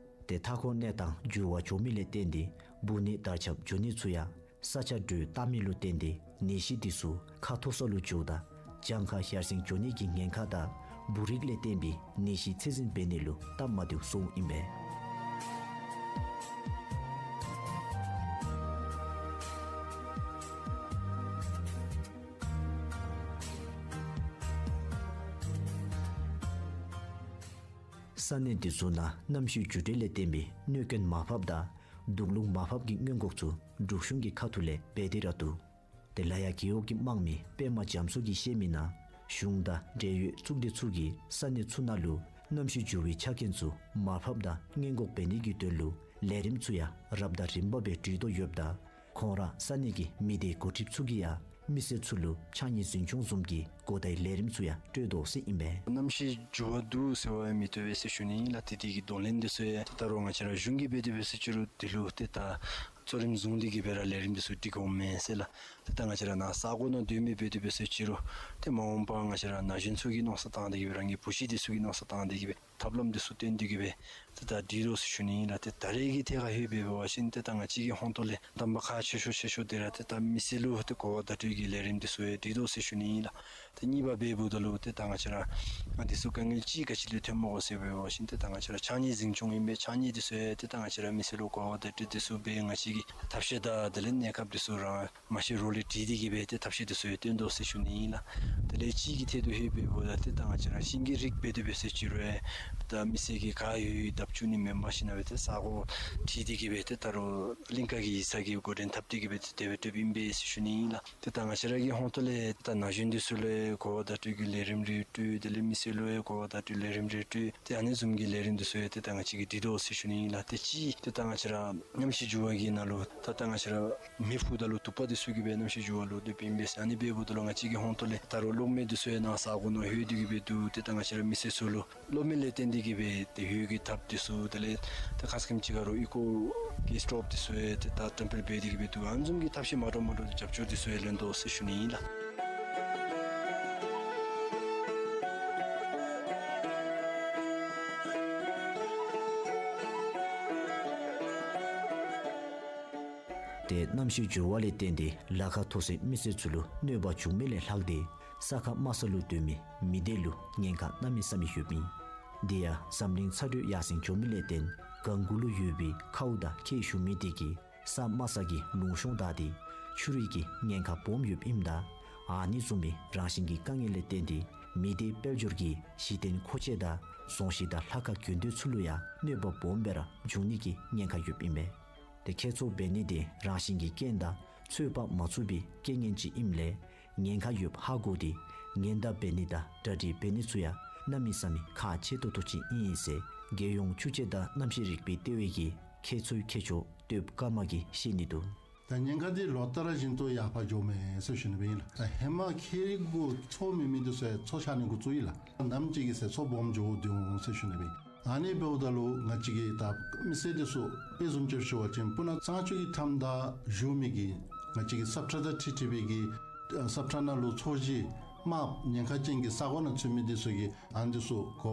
ཏེ་མཐའ་འཁོར་གནས་སྟངས་འགྱུར་བ་འགྱོ་མི་ལས་བརྟེན་ཏེ་འབུ་ནད་དར་ཁྱབ་འགྱོ་ནི་ཚུ་ཡང་ས་ཆ་དྲོད་བཏང་མི་ལུ་བརྟེན་ཏེ་ནད་གཞི་འདི་ཚུ་ཁ་མཐོ་ས་ལུ་འགྱོཝ་ད་གྱངས་ཁ་ཡར་སེང་འགྱོ་ནི་གི་ཉེན་ཁ་དང་འབུ་རིགས་ལས་བརྟེན་པའི་ནད་གཞི་ཚད་འཛིན་འབད་ནི་ལུ་སྟབས་མ་བདེཝ་སོངམ་ཨིན་པས། ས་གནས་འདི་ཚུ་ནང་གནམ་གཤིས་འགྱུར་འགྲོས་ལས་བརྟེན་པའི་གནོད་སྐྱོན་མར་ཕབ་དང་དུག་རླུང་མར་ཕབ་ཀྱི་སྔོན་འགོག་ཚུ་འབྲུག་གཞུང་གི་ཁ་ཐུག་ལས་འབད་དེ་ར་འདུག། ཏེ་ལ་ཡ་རྒེད་འོག་གི་དམངས་མི་པདྨ་རྒྱ་མཚོ་གིས་བཤད་མི་ནང་གཞུང་དང་འབྲེལ་ཡོད་གཙུག་སྡེ་ཚུ་གིས་ས་གནས་ཚུ་ནང་ལུ་གནམ་གཤིས་འགྱུར་བའི་ཆ་རྐྱེན་ཚུ་མར་ཕབ་དང་སྔོན་འགོག་འབད་ནི་གི་དོན་ལུ་ལས་རིམ་ཚུ་ཡང་རབ་དང་རིམ་པ་སྦེ་སྒྲིག་དོ་ཡོདཔ་ད་ ཁོང་ར་ས་གནས་ཀྱི་མི་སྡེ་འགོ་ཁྲིདཔ་ཚུ་གིས་ཡང་མི་སེར་ཚུ་ལུ་ཕྱགས་སྙིགས་འཛིན་སྐྱོང་བཟུམ་གྱི་གོ་བརྡའི་ལས་རིམ་ཚུ་ཡང་སྤྲོད་དོ་ཟེར་ཨིན་པས། གནམ་གཤིས་འགྱུར་བ་འདུག་ཟེར་བ་ཡང་མི་བཏུབ་པས་ཟེར་ཞུ་ནི་ཨིན་ལགས། ཏེ་དེ་གི་གདོང་ལེན་འདི་ཚུ་ཡང་ད་རུང་ང་བཅས་ར་གཞུང་གིས་འབད་དེ་འབད་ཟེར་ཅི་རུང་དེ་ལུ་ཏེ་ད་གཙོ་རིམ་བཟུང་སྟེ་གི་སྦེ་ར་ལས་རིམ་འདི་ཚུ་སྒྲིག་དགོ་མས་ཟེར་ལགས། ཏེ་ད་ང་བཅས་ར་ནཱ་ས་གོ་ནང་སྡོད་མི་འབད་དེ་འབད་ཟེར་ཅི་རུང་ཏེ་མ་འོངས་པ་ང་བཅས་ར་ན་གཞོན་ཚུ་གིས་མནོ་བསམ་བཏང་སྟེ་གི་སྦེ་རང་གི་བུ་གཞི་འདི་ཚུ་གིས་མནོ་བསམ་བཏང་སྟེ་གི་སྦེ་ཐབས་ལམ་འདི་ཚུ་བཏོན་ཏེ་གི་སྦེ་ཏེ་ད་སྒྲིག་དོ་ཟེར་ཞུ་ནི་ཨིན་ལགས། ཏེ་ད་རེས་ཀྱི་ཐད་ཁར་ལྷོད་འབད་བ་ཅིན་ཏེ་ད་ང་བཅས་ཀྱི་ཧོང་ཏོ་ལས་དམ་པ་ཁག་ཆེ་ཤོས་ཆེ་ཤོས་འདི་ར་ཏེ་ད་མི་སེར་ལུ་ཏེ་གོ་བ་བརྡ་སྤྲོད་ཀྱི་ལས་རིམ་འདི་ཚུ་ཡང་སྒྲིག་དོ་ཟེར་ཞུ་ནི་ཨིན་ལགས། ཏེ་གཉིས་པ་འབདཝ་ད་ལུ་ཏེ་ད་ང་བཅས་ར་ཨ་འདི་ཚུ་དཀའ་ངལ་ཅིག་ག་ཅི་ལས་ཐོནམ་སྨོ་ཟེར་འབད་བ་ཅིན་ཏེ་ད་ང་བཅས་ར་ཕྱགས་སྙིགས་འཛིན་སྐྱོང་ཨིན་པས། ཕྱགས་སྙིགས་འདི་ཚུ་ཡང་ཏེ་ད་ང་བཅས་ར་མི་སེར་ལུ་གོ་བ་བརྡ་སྤྲོད་འདི་ཚུ་འབད་ང་བཅས་ཀྱིས་ཐབས་ཤེས་དང་དེ་ལས་གནས་སྐབས་འདི་ཚུ་ར་མ་ཤེས་རོགས་ལས་དྲིས་ཏེ་གི་སྦེ་ཏེ་ཐབས་ཤེས་འདི་ཚུ་ཡང་བཏོན་དོ་ཟེར་ཞུ་ནི་ཨིན་ལགས། དེ་ལས་གཅིག་གི་ཐད་དུ་ལྷོད་འབདཝ་ད་ཏེ་ད་ང་བཅས་ར་ཤིང་གི་རིགས་འབད་དེ་འབད་ཟེར་ཅི་རུང་ཡང་ད་མི་སེར་གྱིས་ག་ཡོད་ཡོད་བརྡབ་བཅུག་ནི་མེན་པར་ཞིན་ན་སྦེ་ཏེ་ས་གོ་ཁྲིད་དེ་གི་སྦེ་ཏེ་ད་རུང་གླིང་ཁ་གི་ཡིག་ཚང་གི་འགོ་འདྲེན་འཐབ་སྟེ་གི་སྦེ་ཏེ་དེ་སྦེ་སྤྲོདཔ་ཨིན་པས་ཟེར་ཞུ་ནི་ཨིན་ལགས། ཏེ་ད་ང་བཅས་ར་གི་ཧོང་ཏོ་ལས་ད་ན་གཞོན་འདི་ཚུ་ལུ་ཡང་གོ་བ་བརྡ་སྤྲོད་ཀྱི་ལས་རིམ་རེ་སྤྲོད། དེ་ལས་མི་སེར་ལུ་ཡང་གོ་བ་བརྡ་སྤྲོད་ལས་རིམ་རེ་སྤྲོད། ཏེ་ཨ་ནི་བཟུམ་གྱི་ལས་རིམ་འདི་ཚུ་ཡང་ཏེ་ད་ང་བཅས་ཀྱིས་སྒྲིག་དོ་ཟེར་ཞུ་ནི་ཨིན་ལགས། ཏེ་གཅིག་ཏེ་ད་ང་བཅས་ར་གནམ་གཤིས་འགྱུར་བ་གི་ནང་ལུ་ད་ད་ང་བཅས་ར་མེ་ཕུ་ད་ལུ་དུ་པ་འདི་ཚུ་གིས་སྦེ་གནམ་གཤིས་འགྱུར་བ་ལུ་སྤྲོདཔ་ཨིན་པས་ཟེར། ཨ་ནི་འབདཝ་ད་ལུ་ང་བཅས་ཀྱི་ཧོང་ཏོ་ལས་ད་རུང་གློག་མེ་འདི་ཚུ་ཡང་ནཱ་ས་གོ་ནང་ལྷོད་དེ་གི་སྦེ་འདུག། ཏེ་ད་ང་བཅས་ར་མི་སེར་ཚུ་ལུ་གློག་མེ་ལས་བརྟེན་ཏེ་གི་སྦེ་ཏེ་ལྷོད་གི་ཐབས་འདི་ཚུ་དེ་ལས་ད་ཁ་སྐམ་ཅིག་ཁར་ལུ་ཨི་ཀོ་གི་སི་ཊོབ་འདི་ཚུ་ཡང་ཏེ་ད་ཊེམ་པར་འབད་དེ་གི་སྦེ་འདུག། ཨ་ནི་བཟུམ་གྱི་ཐབས་ཤེས་མ་འདྲཝ་མ་འདྲཝ་རྒྱབ་སྐྱོར་འདི་ཚུ་ཡང་ལེན་དོ་ཟེར་ཞུ་ནི་ཨིན་ལགས། ཏེ་གནམ་གཤིས་འགྱུར་བ་ལས་བརྟེན་ཏེ་ལ་ཁ་མཐོ་སའི་མི་སེར་ཚུ་ལུ་གནོད་པ་བྱུང་མི་ལས་ལྷག་སྟེ་ས་ཁ་དམའ་ས་ལུ་སྡོད་མི་མི་སྡེ་ལུ་ཉེན་ཁ་གནམ་མེད་ས་མེད་ཡོདཔ་ཨིན། དེ་ཡང་འཛམ་གླིང་ཚ་དྲོད་ཡར་སེང་འགྱོ་མི་ལས་བརྟེན་གངས་གུ་ལུ་ཡོད་པའི་ཁཝ་དང་ཁྱེག་ཞུ་མི་དེ་གིས་ས་དམའ་ས་གི་ལུང་གཤོང་བདའ་སྟེ་ཆུ་རུད་ཀྱི་ཉེན་ཁ་སྦོམ་ཡོདཔ་ཨིནམ་ད་ཨ་ནི་བཟུམ་མའི་རང་བཞིན་གྱི་དཀའ་ངལ་ལས་བརྟེན་ཏེ་མི་སྡེ་དཔལ་འབྱོར་གྱི་གཞི་རྟེན་མཁོ་ཆས་དང་རྫོང་གཞི་དང་ལྷ་ཁང་དགོན་སྡེ་ཚུ་ལུ་ཡང་གནོད་པ་སྦོམ་སྦེ་ར་འབྱུང་ནི་གི་ཉེན་ཁ་ཡོདཔ་ཨིན་པས། ཏེ་ཁྱད་གསོད་འབད་ནི་དེ་རང་བཞིན་གྱི་རྐྱེན་དང་ཚོད་དཔག་མ་ཚུགས་པའི་རྐྱེན་ངན་ཅིག་ཨིནམ་ལས་ཉེན་ཁ་ཡོདཔ་ཧ་གོ་སྟེ་ཉེན་བརྡ་འབད་ནི་དང་གྲ་སྒྲིག་འབད་ནི་ཚུ་ཡང་གནམ་མེད་ས་མེད་ཁག་ཆེ་ཏོག་ཏོ་ཅིག་ཨིན་ཟེར་རྒྱལ་ཡོངས་ཆུ་དཔྱད་དང་གནམ་གཤིས་རིག་པའི་ལྟེ་བའི་གི་ཁྱད་གསོད་མཁས་མཆོག་སྟོབས་ཀརྨ་གིས་བཤད་ནི་འདུག། ད་ཉེན་ཁ་འདི་ལོ་ལྟར་བཞིན་དུ་ཡར་འཕར་འགྱོཝ་མས་ཟེར་ཞུ་ནི་སྦེ་ཨིན་ལགས། ད་ཧེ་མ་ཁྱེག་རིགས་གུ་མཚོ་མེད་མི་འདི་ཚུ་ཡང་མཚོ་ཆགས་ནི་འགོ་བཙུགས་ཡི་ལགས། ནམ་ཅིག་གི་ཚེ་མཚོ་སྦོམ་འགྱོ་འོང་ཟེར་ཞུ་ནི་སྦེ་ཨིན། ཨ་ནི་འབདཝ་ད་ལུ་ང་བཅས་ཀྱི་ད་མི་སེར་འདི་ཚུ་དཔེ་བཟུམ་ཅིག་ཞུ་བ་ཅིན་སྤུ་ན་གཙང་ཆུ་གི་མཐའམ་ད་བཞུགས་མི་གི་ང་བཅས་ཀྱི་སབ་ཁྲ་དང་འཁྲིལ་འཁྲིལ་བའི་གི་སབ་ཁྲ་ནང་ལུ་མཚོ་གཞི་དམའ་ཉེན་ཁ་ཅན་གྱི་ས་གོ་ནང་ཚུད་མི་འདི་ཚུ་གིས་ཨ་ནི་འདི་ཚུ་གོ་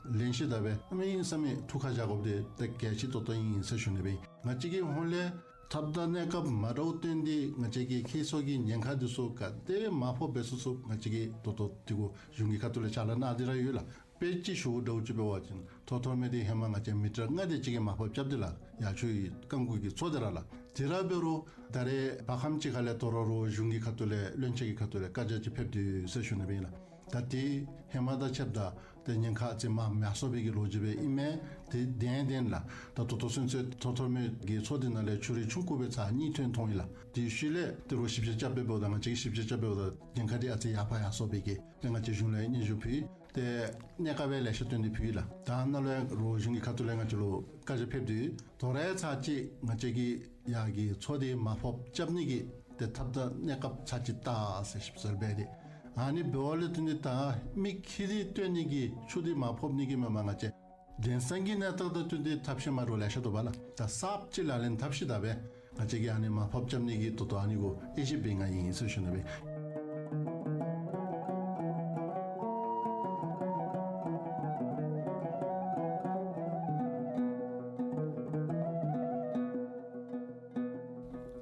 བ་ལེན་ཤེས་ད་སྦེ་གནམ་མེད་ས་མེད་ཐུགས་ཁར་བཞག་དགོཔ་འདི་ཏེ་གལ་ཆེ་ཏོག་ཏོ་ཨིན་ཟེར་ཞུ་ནི་སྦེ་ཨིན། ང་བཅས་ཀྱི་ཧོངས་ལས་ཐབས་དང་གནས་སྐབས་མ་འདྲཝ་བཏོན་ཏེ་ང་བཅས་ཀྱིས་ཁྱད་གསོད་ཀྱི་ཉེན་ཁ་འདི་ཚུ་ག་དེ་མར་ཕབ་འབད་ཚུགས་ཚུགས་ང་བཅས་ཀྱིས་ད་ལྟོ་དེ་གུ་གཞུང་གི་ཁ་ཐུག་ལས་ཕྱག་ལཱ་གནང་སྟེ་ར་ཡོད་ལགས། དཔེ་ཅིག་ཞུ་འདྲཝ་ཅིག་འབད་བ་ཅིན་ཐོ་ཐོ་མེ་འདི་ཧེ་མ་ང་བཅས་མི་ཊར་ལྔ་དེ་ཅིག་གིས་མར་ཕབ་རྐྱབ་སྟེ་ལགས། ཡར་ཆུ་ཡི་རྐང་འགུལ་གྱི་མཚོ་དེ་ར་ལགས། དེ་ར་འབད་རུང་ད་རེས་བར་ཁམས་ཅིག་ཁ་ལས་དོ་རུང་རོགས་གཞུང་གི་ཁ་ཐུག་ལས་བློན་ཆེན་གྱི་ཁ་ཐུག་ལས་བཀའ་རྒྱ་ཅིག་ཕེབས་དོ་ཡོད་ཟེར་ཞུ་ནི་སྦེ་ཨིན་ལགས། ད་དེ་ཧེ་མ་དང་ཕྱདཔ་ད་ཏེ་ཉེན་ཁ་ཅིག་མར་མར་སོང་བའི་གི་ལོ་རྒྱུས་སྦེ་ཨིན་མས། དེ་བདེན་བདེན་ལགས། ད་ད་ལྟོ་ཚུན་ཚོད་ཐོ་ཐོ་མེ་གི་མཚོ་དེ་ནང་ལས་ཆུ་རུད་ཆུང་ཀུ་སྦེ་ཚར་གཉིས་ཐོན་ཐོན་ཡི་ལགས། དེའི་ཤུལ་ལས་ཏེ་རོགས་ཞིབ་དཔྱད་རྐྱབ་སྦེ་འབདཝ་ད་ང་བཅས་ཀྱིས་ཞིབ་དཔྱད་རྐྱབ་སྦེ་འབདཝ་ད་ཉེན་ཁ་དེ་ཨ་ཙི་ཡར་འཕར་ཡར་སོང་བའི་གི་ཏེ་ང་བཅས་གཞུང་ལས་སྙན་ཞུ་ཕུལ་ཡི། ཏེ་གནས་སྐབས་ལས་ལེ་ཤ་བཏོན་ཏེ་ཕུལ་ཡི་ལགས། ད་ནཱ་ལུ་ཡང་རོགས་གཞུང་གི་ཁ་ཐུག་ལས་ང་བཅས་ལུ་བཀའ་རྒྱ་ཕེབས་དོ་ཡོད། དོ་རུང་ཚར་གཅིག་ང་བཅས་ཀྱིས་ཡར་གྱི་མཚོ་དེ་མར་ཕབ་རྐྱབ་ནི་གི་ཏེ་ཐབས་དང་གནས་སྐབས་ཚར་གཅིག་བལྟ་ཟེར་ཞིབ་འཚོལ་འབད་དེ། ཨ་ནི་འབདཝ་ལས་བརྟེན་ཏེ་ད་མི་ཁྱེག་རིགས་བཏོན་ནི་གི་ཆུ་དེ་མར་ཕབ་ནི་གི་མེན་པར་ང་བཅས་དེང་སང་གི་གནས་སྟངས་དང་བསྟུན་ཏེ་ཐབས་ཤེས་མ་འདྲཝ་ལེ་ཤ་འདུག་པ་ལགས། ད་གསརཔ་ཅིག་ལག་ལེན་འཐབ་ཤེས་ད་སྦེ་ང་བཅས་ཀྱིས་ཨ་ནི་མར་ཕབ་རྐྱབ་ནི་གི་ད་ལྟོ་ཨ་ནི་གུ་དབྱེ་ཞིབ་འབད་ནི་ཨིན་ཟེར་ཞུ་ནི་སྦེ།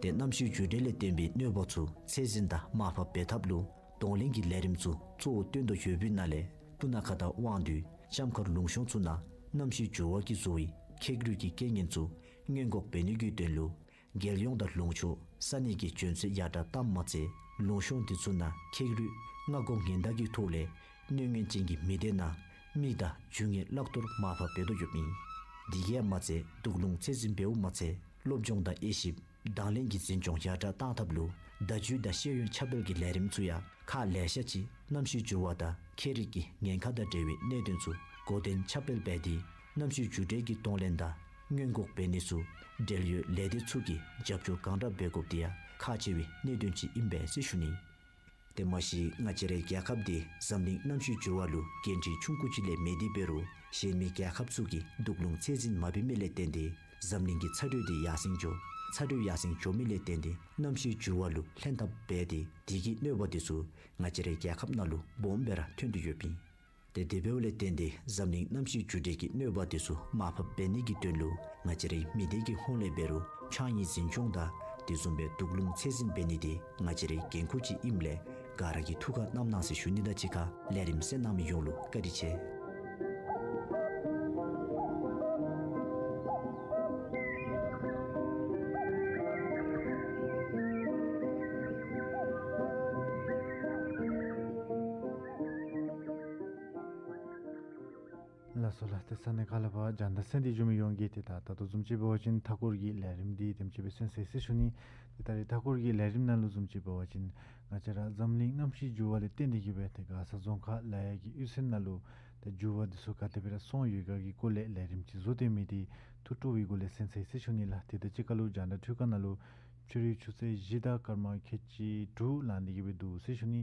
ཏེ་གནམ་གཤིས་འགྱུར་འགྲོས་ལས་བརྟེན་པའི་གནོད་པ་ཚུ་ཚད་འཛིན་དང་མར་ཕབ་འབད་ཐབས་ལུ་གདོང་ལེན་གྱི་ལས་རིམ་ཚུ་གཙོ་བོ་བཏོན་དོ་ཡོད་པའི་ནང་ལས་སྤུ་ན་ཁ་དང་དབང་འདུས་ལྕམ་མཁར་ལུང་གཤོང་ཚུ་ནང་གནམ་གཤིས་འགྱུར་བ་གིས་བཟོ་བའི་ཁྱེག་རུད་ཀྱི་རྐྱེན་ངན་ཚུ་སྔོན་འགོག་འབད་ནི་གི་དོན་ལུ་རྒྱལ་ཡོངས་དང་ལུང་ཕྱོགས་ས་གནས་ཀྱི་འཇོན་ཚད་ཡར་དྲག་བཏངམ་མ་ཚད་ལུང་གཤོང་འདི་ཚུ་ནང་ཁྱེག་རུད་མངའ་ཁོངས་ཉེན་བརྡ་གི་ཐོག་ལས་གནོད་ངན་ཅན་གྱི་མི་སྡེ་ནང་མི་དང་རྒྱུ་དངོས་བརླག་གཏོར་མར་ཕབ་འབད་དོ་ཡོདཔ་ཨིན། དེ་གིས་མ་ཚད་དུག་རླུང་ཚད་འཛིན་འབདཝ་མ་ཚད་སློབ་སྦྱོང་དང་དབྱེ་ཞིབ་དང་ལེན་གྱི་འཛིན་སྐྱོང་ཡར་དྲག་བཏང་ཐབས་ལུ་བརྡ་བརྒྱུད་དང་ཤེས་ཡོན་ཁྱབ་སྤེལ་གྱི་ལས་རིམ་ཚུ་ཡང་ཁག་ལེ་ཤ་ཅིག་གནམ་གཤིས་འགྱུར་བ་དང་ཁྱེག་རིགས་ཀྱི་ཉེན་ཁ་དང་འབྲེལ་བའི་གནད་དོན་ཚུ་གོ་བསྡུར་ཁྱབ་སྤེལ་འབད་དེ་གནམ་གཤིས་འགྱུར་འགྲོས་ཀྱི་གདོང་ལེན་དང་ སྔོན་འགོག་འབད་ནི་ཚུ་འབྲེལ་ཡོད་ལས་སྡེ་ཚུ་གིས་རྒྱབ་སྐྱོར་གང་དྲག་འབད་དགོཔ་འདི་ཡང་ཁག་ཆེ་བའི་གནད་དོན་ཅིག་ཨིན་པས་ཟེར་ཞུ་ནི། ཏེ་མ་གཞི་ང་བཅས་རའི་རྒྱལ་ཁབ་འདི་འཛམ་གླིང་གནམ་གཤིས་འགྱུར་བ་ལུ་འགན་འཁྲི་ཆུང་ཀུ་ཅིག་ལས་མེད་དེ་འབད་རུང་གཞན་མི་རྒྱལ་ཁབ་ཚུ་གིས་དུག་རླུང་ཚད་འཛིན་མ་འབད་མི་ལས་བརྟེན་ཏེ་འཛམ་གླིང་གི་ཚ་དྲོད་འདི་ཡར་སེང་འགྱོ། ཚ་དྲོད་ཡར་སེང་འགྱོ་མི་ལས་བརྟེན་ཏེ་གནམ་གཤིས་འགྱུར་བ་ལུ་ལྷན་ཐབས་འབད་དེ་དེ་གི་གནོད་པ་འདི་ཚུ་ང་བཅས་རའི་རྒྱལ་ཁབ་ནང་ལུ་སྦོམ་སྦེ་ར་ཐོན་ཏེ་ཡོདཔ་ཨིན། ཏེ་དེ་འབདཝ་ལས་བརྟེན་ཏེ་འཛམ་གླིང་གནམ་གཤིས་འགྱུར་འགྲོས་ཀྱི་གནོད་པ་འདི་ཚུ་མར་ཕབ་འབད་ནི་གི་དོན་ལུ་ང་བཅས་རའི་མི་སྡེ་གི་ཧོངས་ལས་འབད་རུང་ཕྱགས་སྙིགས་འཛིན་སྐྱོང་དང་དེ་བཟུམ་སྦེ་དུག་རླུང་ཚད་འཛིན་འབད་ནི་འདི་ང་བཅས་རའི་འགན་ཁུར་ཅིག་ཨིནམ་ལས་ག་ར་གིས་ཐུགས་ཁར་བསྣམ་གནང་ཟེར་ཞུ་ནི་དང་གཅིག་ཁར་ལས་རིམ་གསན་གནང་མི་ཡོངས་ལུ་བཀའ་དྲིན་ཆེ། ལགས་སོ་ལགས། ཏེ་ས་གནས་ཁག་ལས་ཕར་རྒྱང་བསྒྲགས་གསན་ཏེ་བཞུགས་མི་ཡོངས་ཀྱིས་ཏེ་ད་ད་ལྟོ་བཟུམ་ཅིག་འབད་བ་ཅིན་མཐའ་འཁོར་གྱི་ལས་རིམ་འདི་དེམ་ཅིག་སྦེ་གསན་ཚར་ཡི་ཟེར་ཞུ་ནི། ཏེ་ད་རེས་མཐའ་འཁོར་གྱི་ལས་རིམ་ནང་ལུ་བཟུམ་ཅིག་འབད་བ་ཅིན་ང་བཅས་ར་འཛམ་གླིང་གནམ་གཤིས་འགྱུར་བ་ལས་བརྟེན་ཏེ་གིས་སྦེ་ཏེ་མགར་ས་རྫོང་ཁག་ལ་ཡ་གི་གཡུས་ཚན་ནང་ལུ་ཏེ་འགྱུར་བ་འདི་ཚུ་ག་དེ་སྦེ་ར་སོང་ཡོད་ག་གི་སྐོར་ལས་ལས་རིམ་ཅིག་བཟོ་སྟེ་མི་འདི་ཐུགས་སྤྲོ་བའི་སྒོ་ལས་གསན་ཚར་ཡི་ཟེར་ཞུ་ནི་ལགས། ཏེ་དང་གཅིག་ཁར་ལུ་རྒྱང་བསྒྲགས་འཕྲུལ་ཁང་ནང་ལུ་ཕྱི་རུའི་ཆུ་ཚོད་བཞི་དང་སྐར་མ་ཁལ་གཅིག་དྲུག་ལང་སྟེ་གིས་སྦེ་འདུག་ཟེར་ཞུ་ནི།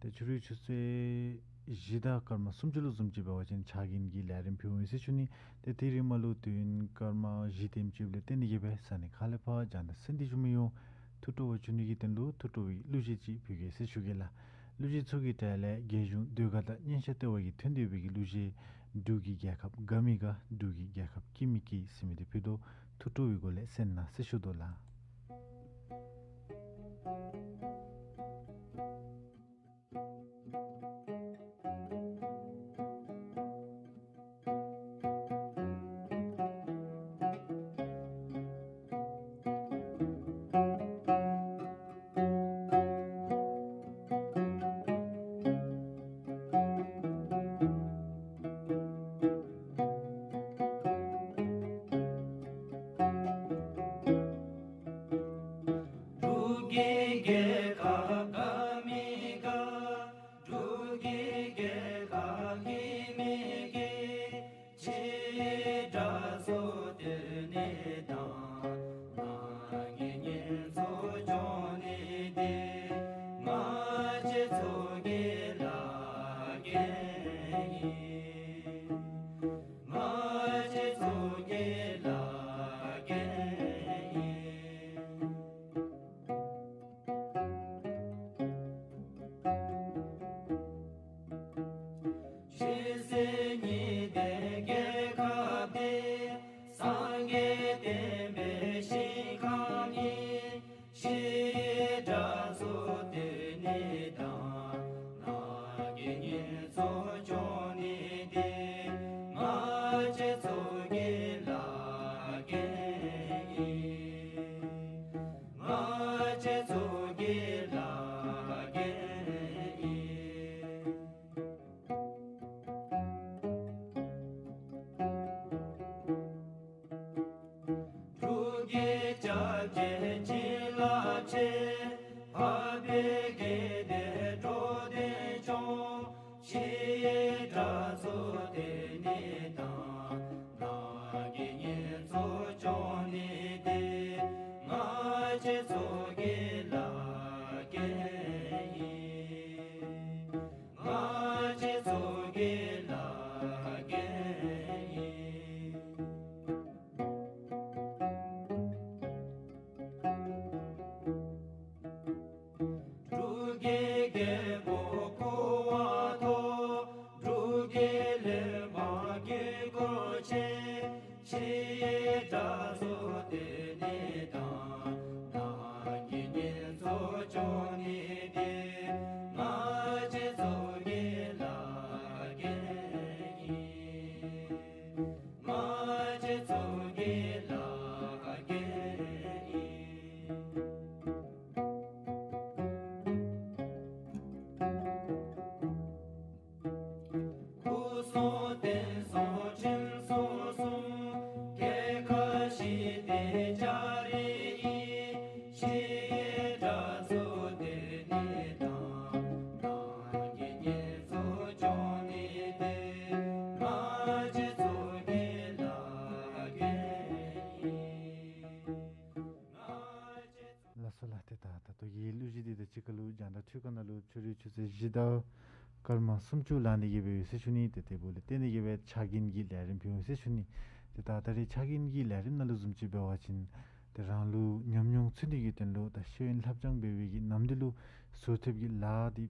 ཏེ་ཕྱི་རུའི་ཆུ་ཚོད་བཞི་དང་སྐར་མ་སུམ་ཅུ་ལུ་བཟུམ་ཅིག་འབད་བ་ཅིན་ཕྱག་འགན་གྱི་ལས་རིམ་ཕུལ་འོང་ཟེར་ཞུ་ནི། ཏེ་དེ་རིང་མ་ལུ་དུས་ཡུན་སྐར་མ་བཞི་དེམ་ཅིག་ལས་བརྟེན་ཏེ་གིས་སྦེ་ས་གནས་ཁག་ལས་ཕར་རྒྱང་བསྒྲགས་གསན་ཏེ་བཞུགས་མི་ཡོངས་ཐུགས་སྤྲོ་བ་བྱུང་ནི་གི་དོན་ལུ་ཐུགས་སྤྲོ་བའི་གླུ་གཞས་ཅིག་ཕུལ་གེ་ཟེར་ཞུ་གེ་ལགས། གླུ་གཞས་ཚུ་གི་གྲས་ལས་རྒྱལ་གཞུང་ཟློས་གར་དང་སྙན་ཤལ་ལྟེ་བ་གིས་ཐོན་ཏེ་ཡོད་པའི་གི་གླུ་གཞས་འབྲུག་གི་རྒྱལ་ཁབ་དགའ་མི་དགའ། འབྲུག་གི་རྒྱལ་ཁབ་སྐྱིད་མི་སྐྱིད་ཟེར་མི་འདི་ཕུལ་དོ། ཐུགས་སྤྲོ་བའི་སྒོ་ལས་གསན་གནང་ཟེར་ཞུ་དོ་ལགས། འབྲུག་གི་རྒྱལ་ཁབ་དགའ་མི་དགའ། འབྲུག་གི་རྒྱལ་ཁབ་སྐྱིད་མི་སྐྱིད། ཁྱེད་དྲག་ཚོགས་སྡོད་ནི་དང་། ང་གིས་ཉན་ཚོགས་སྐྱོང་ནི་འདི་ང་བཅས་ཚུ་གི་ལཱ་འགན་ཨིན། ང་བཅས་ཚུ་གི་ལཱ་འགན་ཨིན། ཆོས་སྲིད་གཉིས་ལྡན་རྒྱལ་ཁབ་འདི། སངས་རྒྱས་བསྟན་པའི་ཞིང་ཁམས་ཨིན། ཁྱེད་དྲག་ཚོགས་སྡོད་ནི་དང་། ང་གིས་ཉན་ཚོགས་སྐྱོང་ནི་འདི་ང་བཅས་ཚུ་གི་ལཱ་འགན་ཨིན། ང་བཅས་ཚུ་གི་ལཱ་འགན་ཨིན། འབྲུག་གི་སྐྱབས་རྗེ་བྱིན་རླབས་ཆེ། འཕགས་པའི་དགེ་འདུན་འགྲོ་དོན་སྐྱོང་། ཁྱེད་དྲག་ཚོགས་སྡོད་ནི་དང་། ང་གིས་ཉན་ཚོགས་སྐྱོང་ནི་འདི་ང་བཅས་ཚུ་གི་ལཱ་འགན་ཨིན། ང་བཅས་ཚུ་གི་ལཱ་འགན་ཨིན། འབྲུག་གི་རྒྱལ་པོ་སྐུ་དབང་ཐོབ། འབྲུག་གི་བློན་འབངས་དཀྱིལ་འཁོར་ཆེ། ཁྱེད་དྲག་ཚོགས་སྡོད་ནི་དང་། ང་གིས་ཉན་ཚོགས་སྐྱོང་ནི་འདི་ང་བཅས་ཚུ་གི་ལཱ་འགན་ཨིན། ང་བཅས་ཚུ་གི་ལཱ་འགན་ཨིན། སྐུ་གསུང་རྟེན་གསུམ་ཁྲིམས་གསུམ་སྲུང་། རྒྱལ་ཁབ་ཞི་བདེ་ ཆུ་ཁ་ནང་ལུ་ཆུ་རུད་ཆུ་ཚོད་བཞི་དང་སྐར་མ་སུམ་ཅུ་ལང་ནི་གི་འབད་ཡོད་ཟེར་ཞུ་ནི། ཏེ་དེ་འབདཝ་ལས་བརྟེན་ཏེ་གིས་འབད་ཆ་རྐྱེན་གྱི་ལས་རིམ་ཕུལ་འོང་ཟེར་ཞུ་ནི། ཏེ་ད་ད་རེས་ཆ་རྐྱེན་གྱི་ལས་རིམ་ནང་ལུ་བཟུམ་ཅིག་འབད་བ་ཅིན་ཏེ་རང་ལུ་ཉམས་མྱོང་ཚུད་ནི་གི་དོན་ལུ་ད་ཤེས་ཡོན་ལྷབ་སྦྱང་འབད་བའི་གི་ནམ་དུས་ལུ་ཟུར་ཐེབས་ཀྱི་ལཱ་འདི་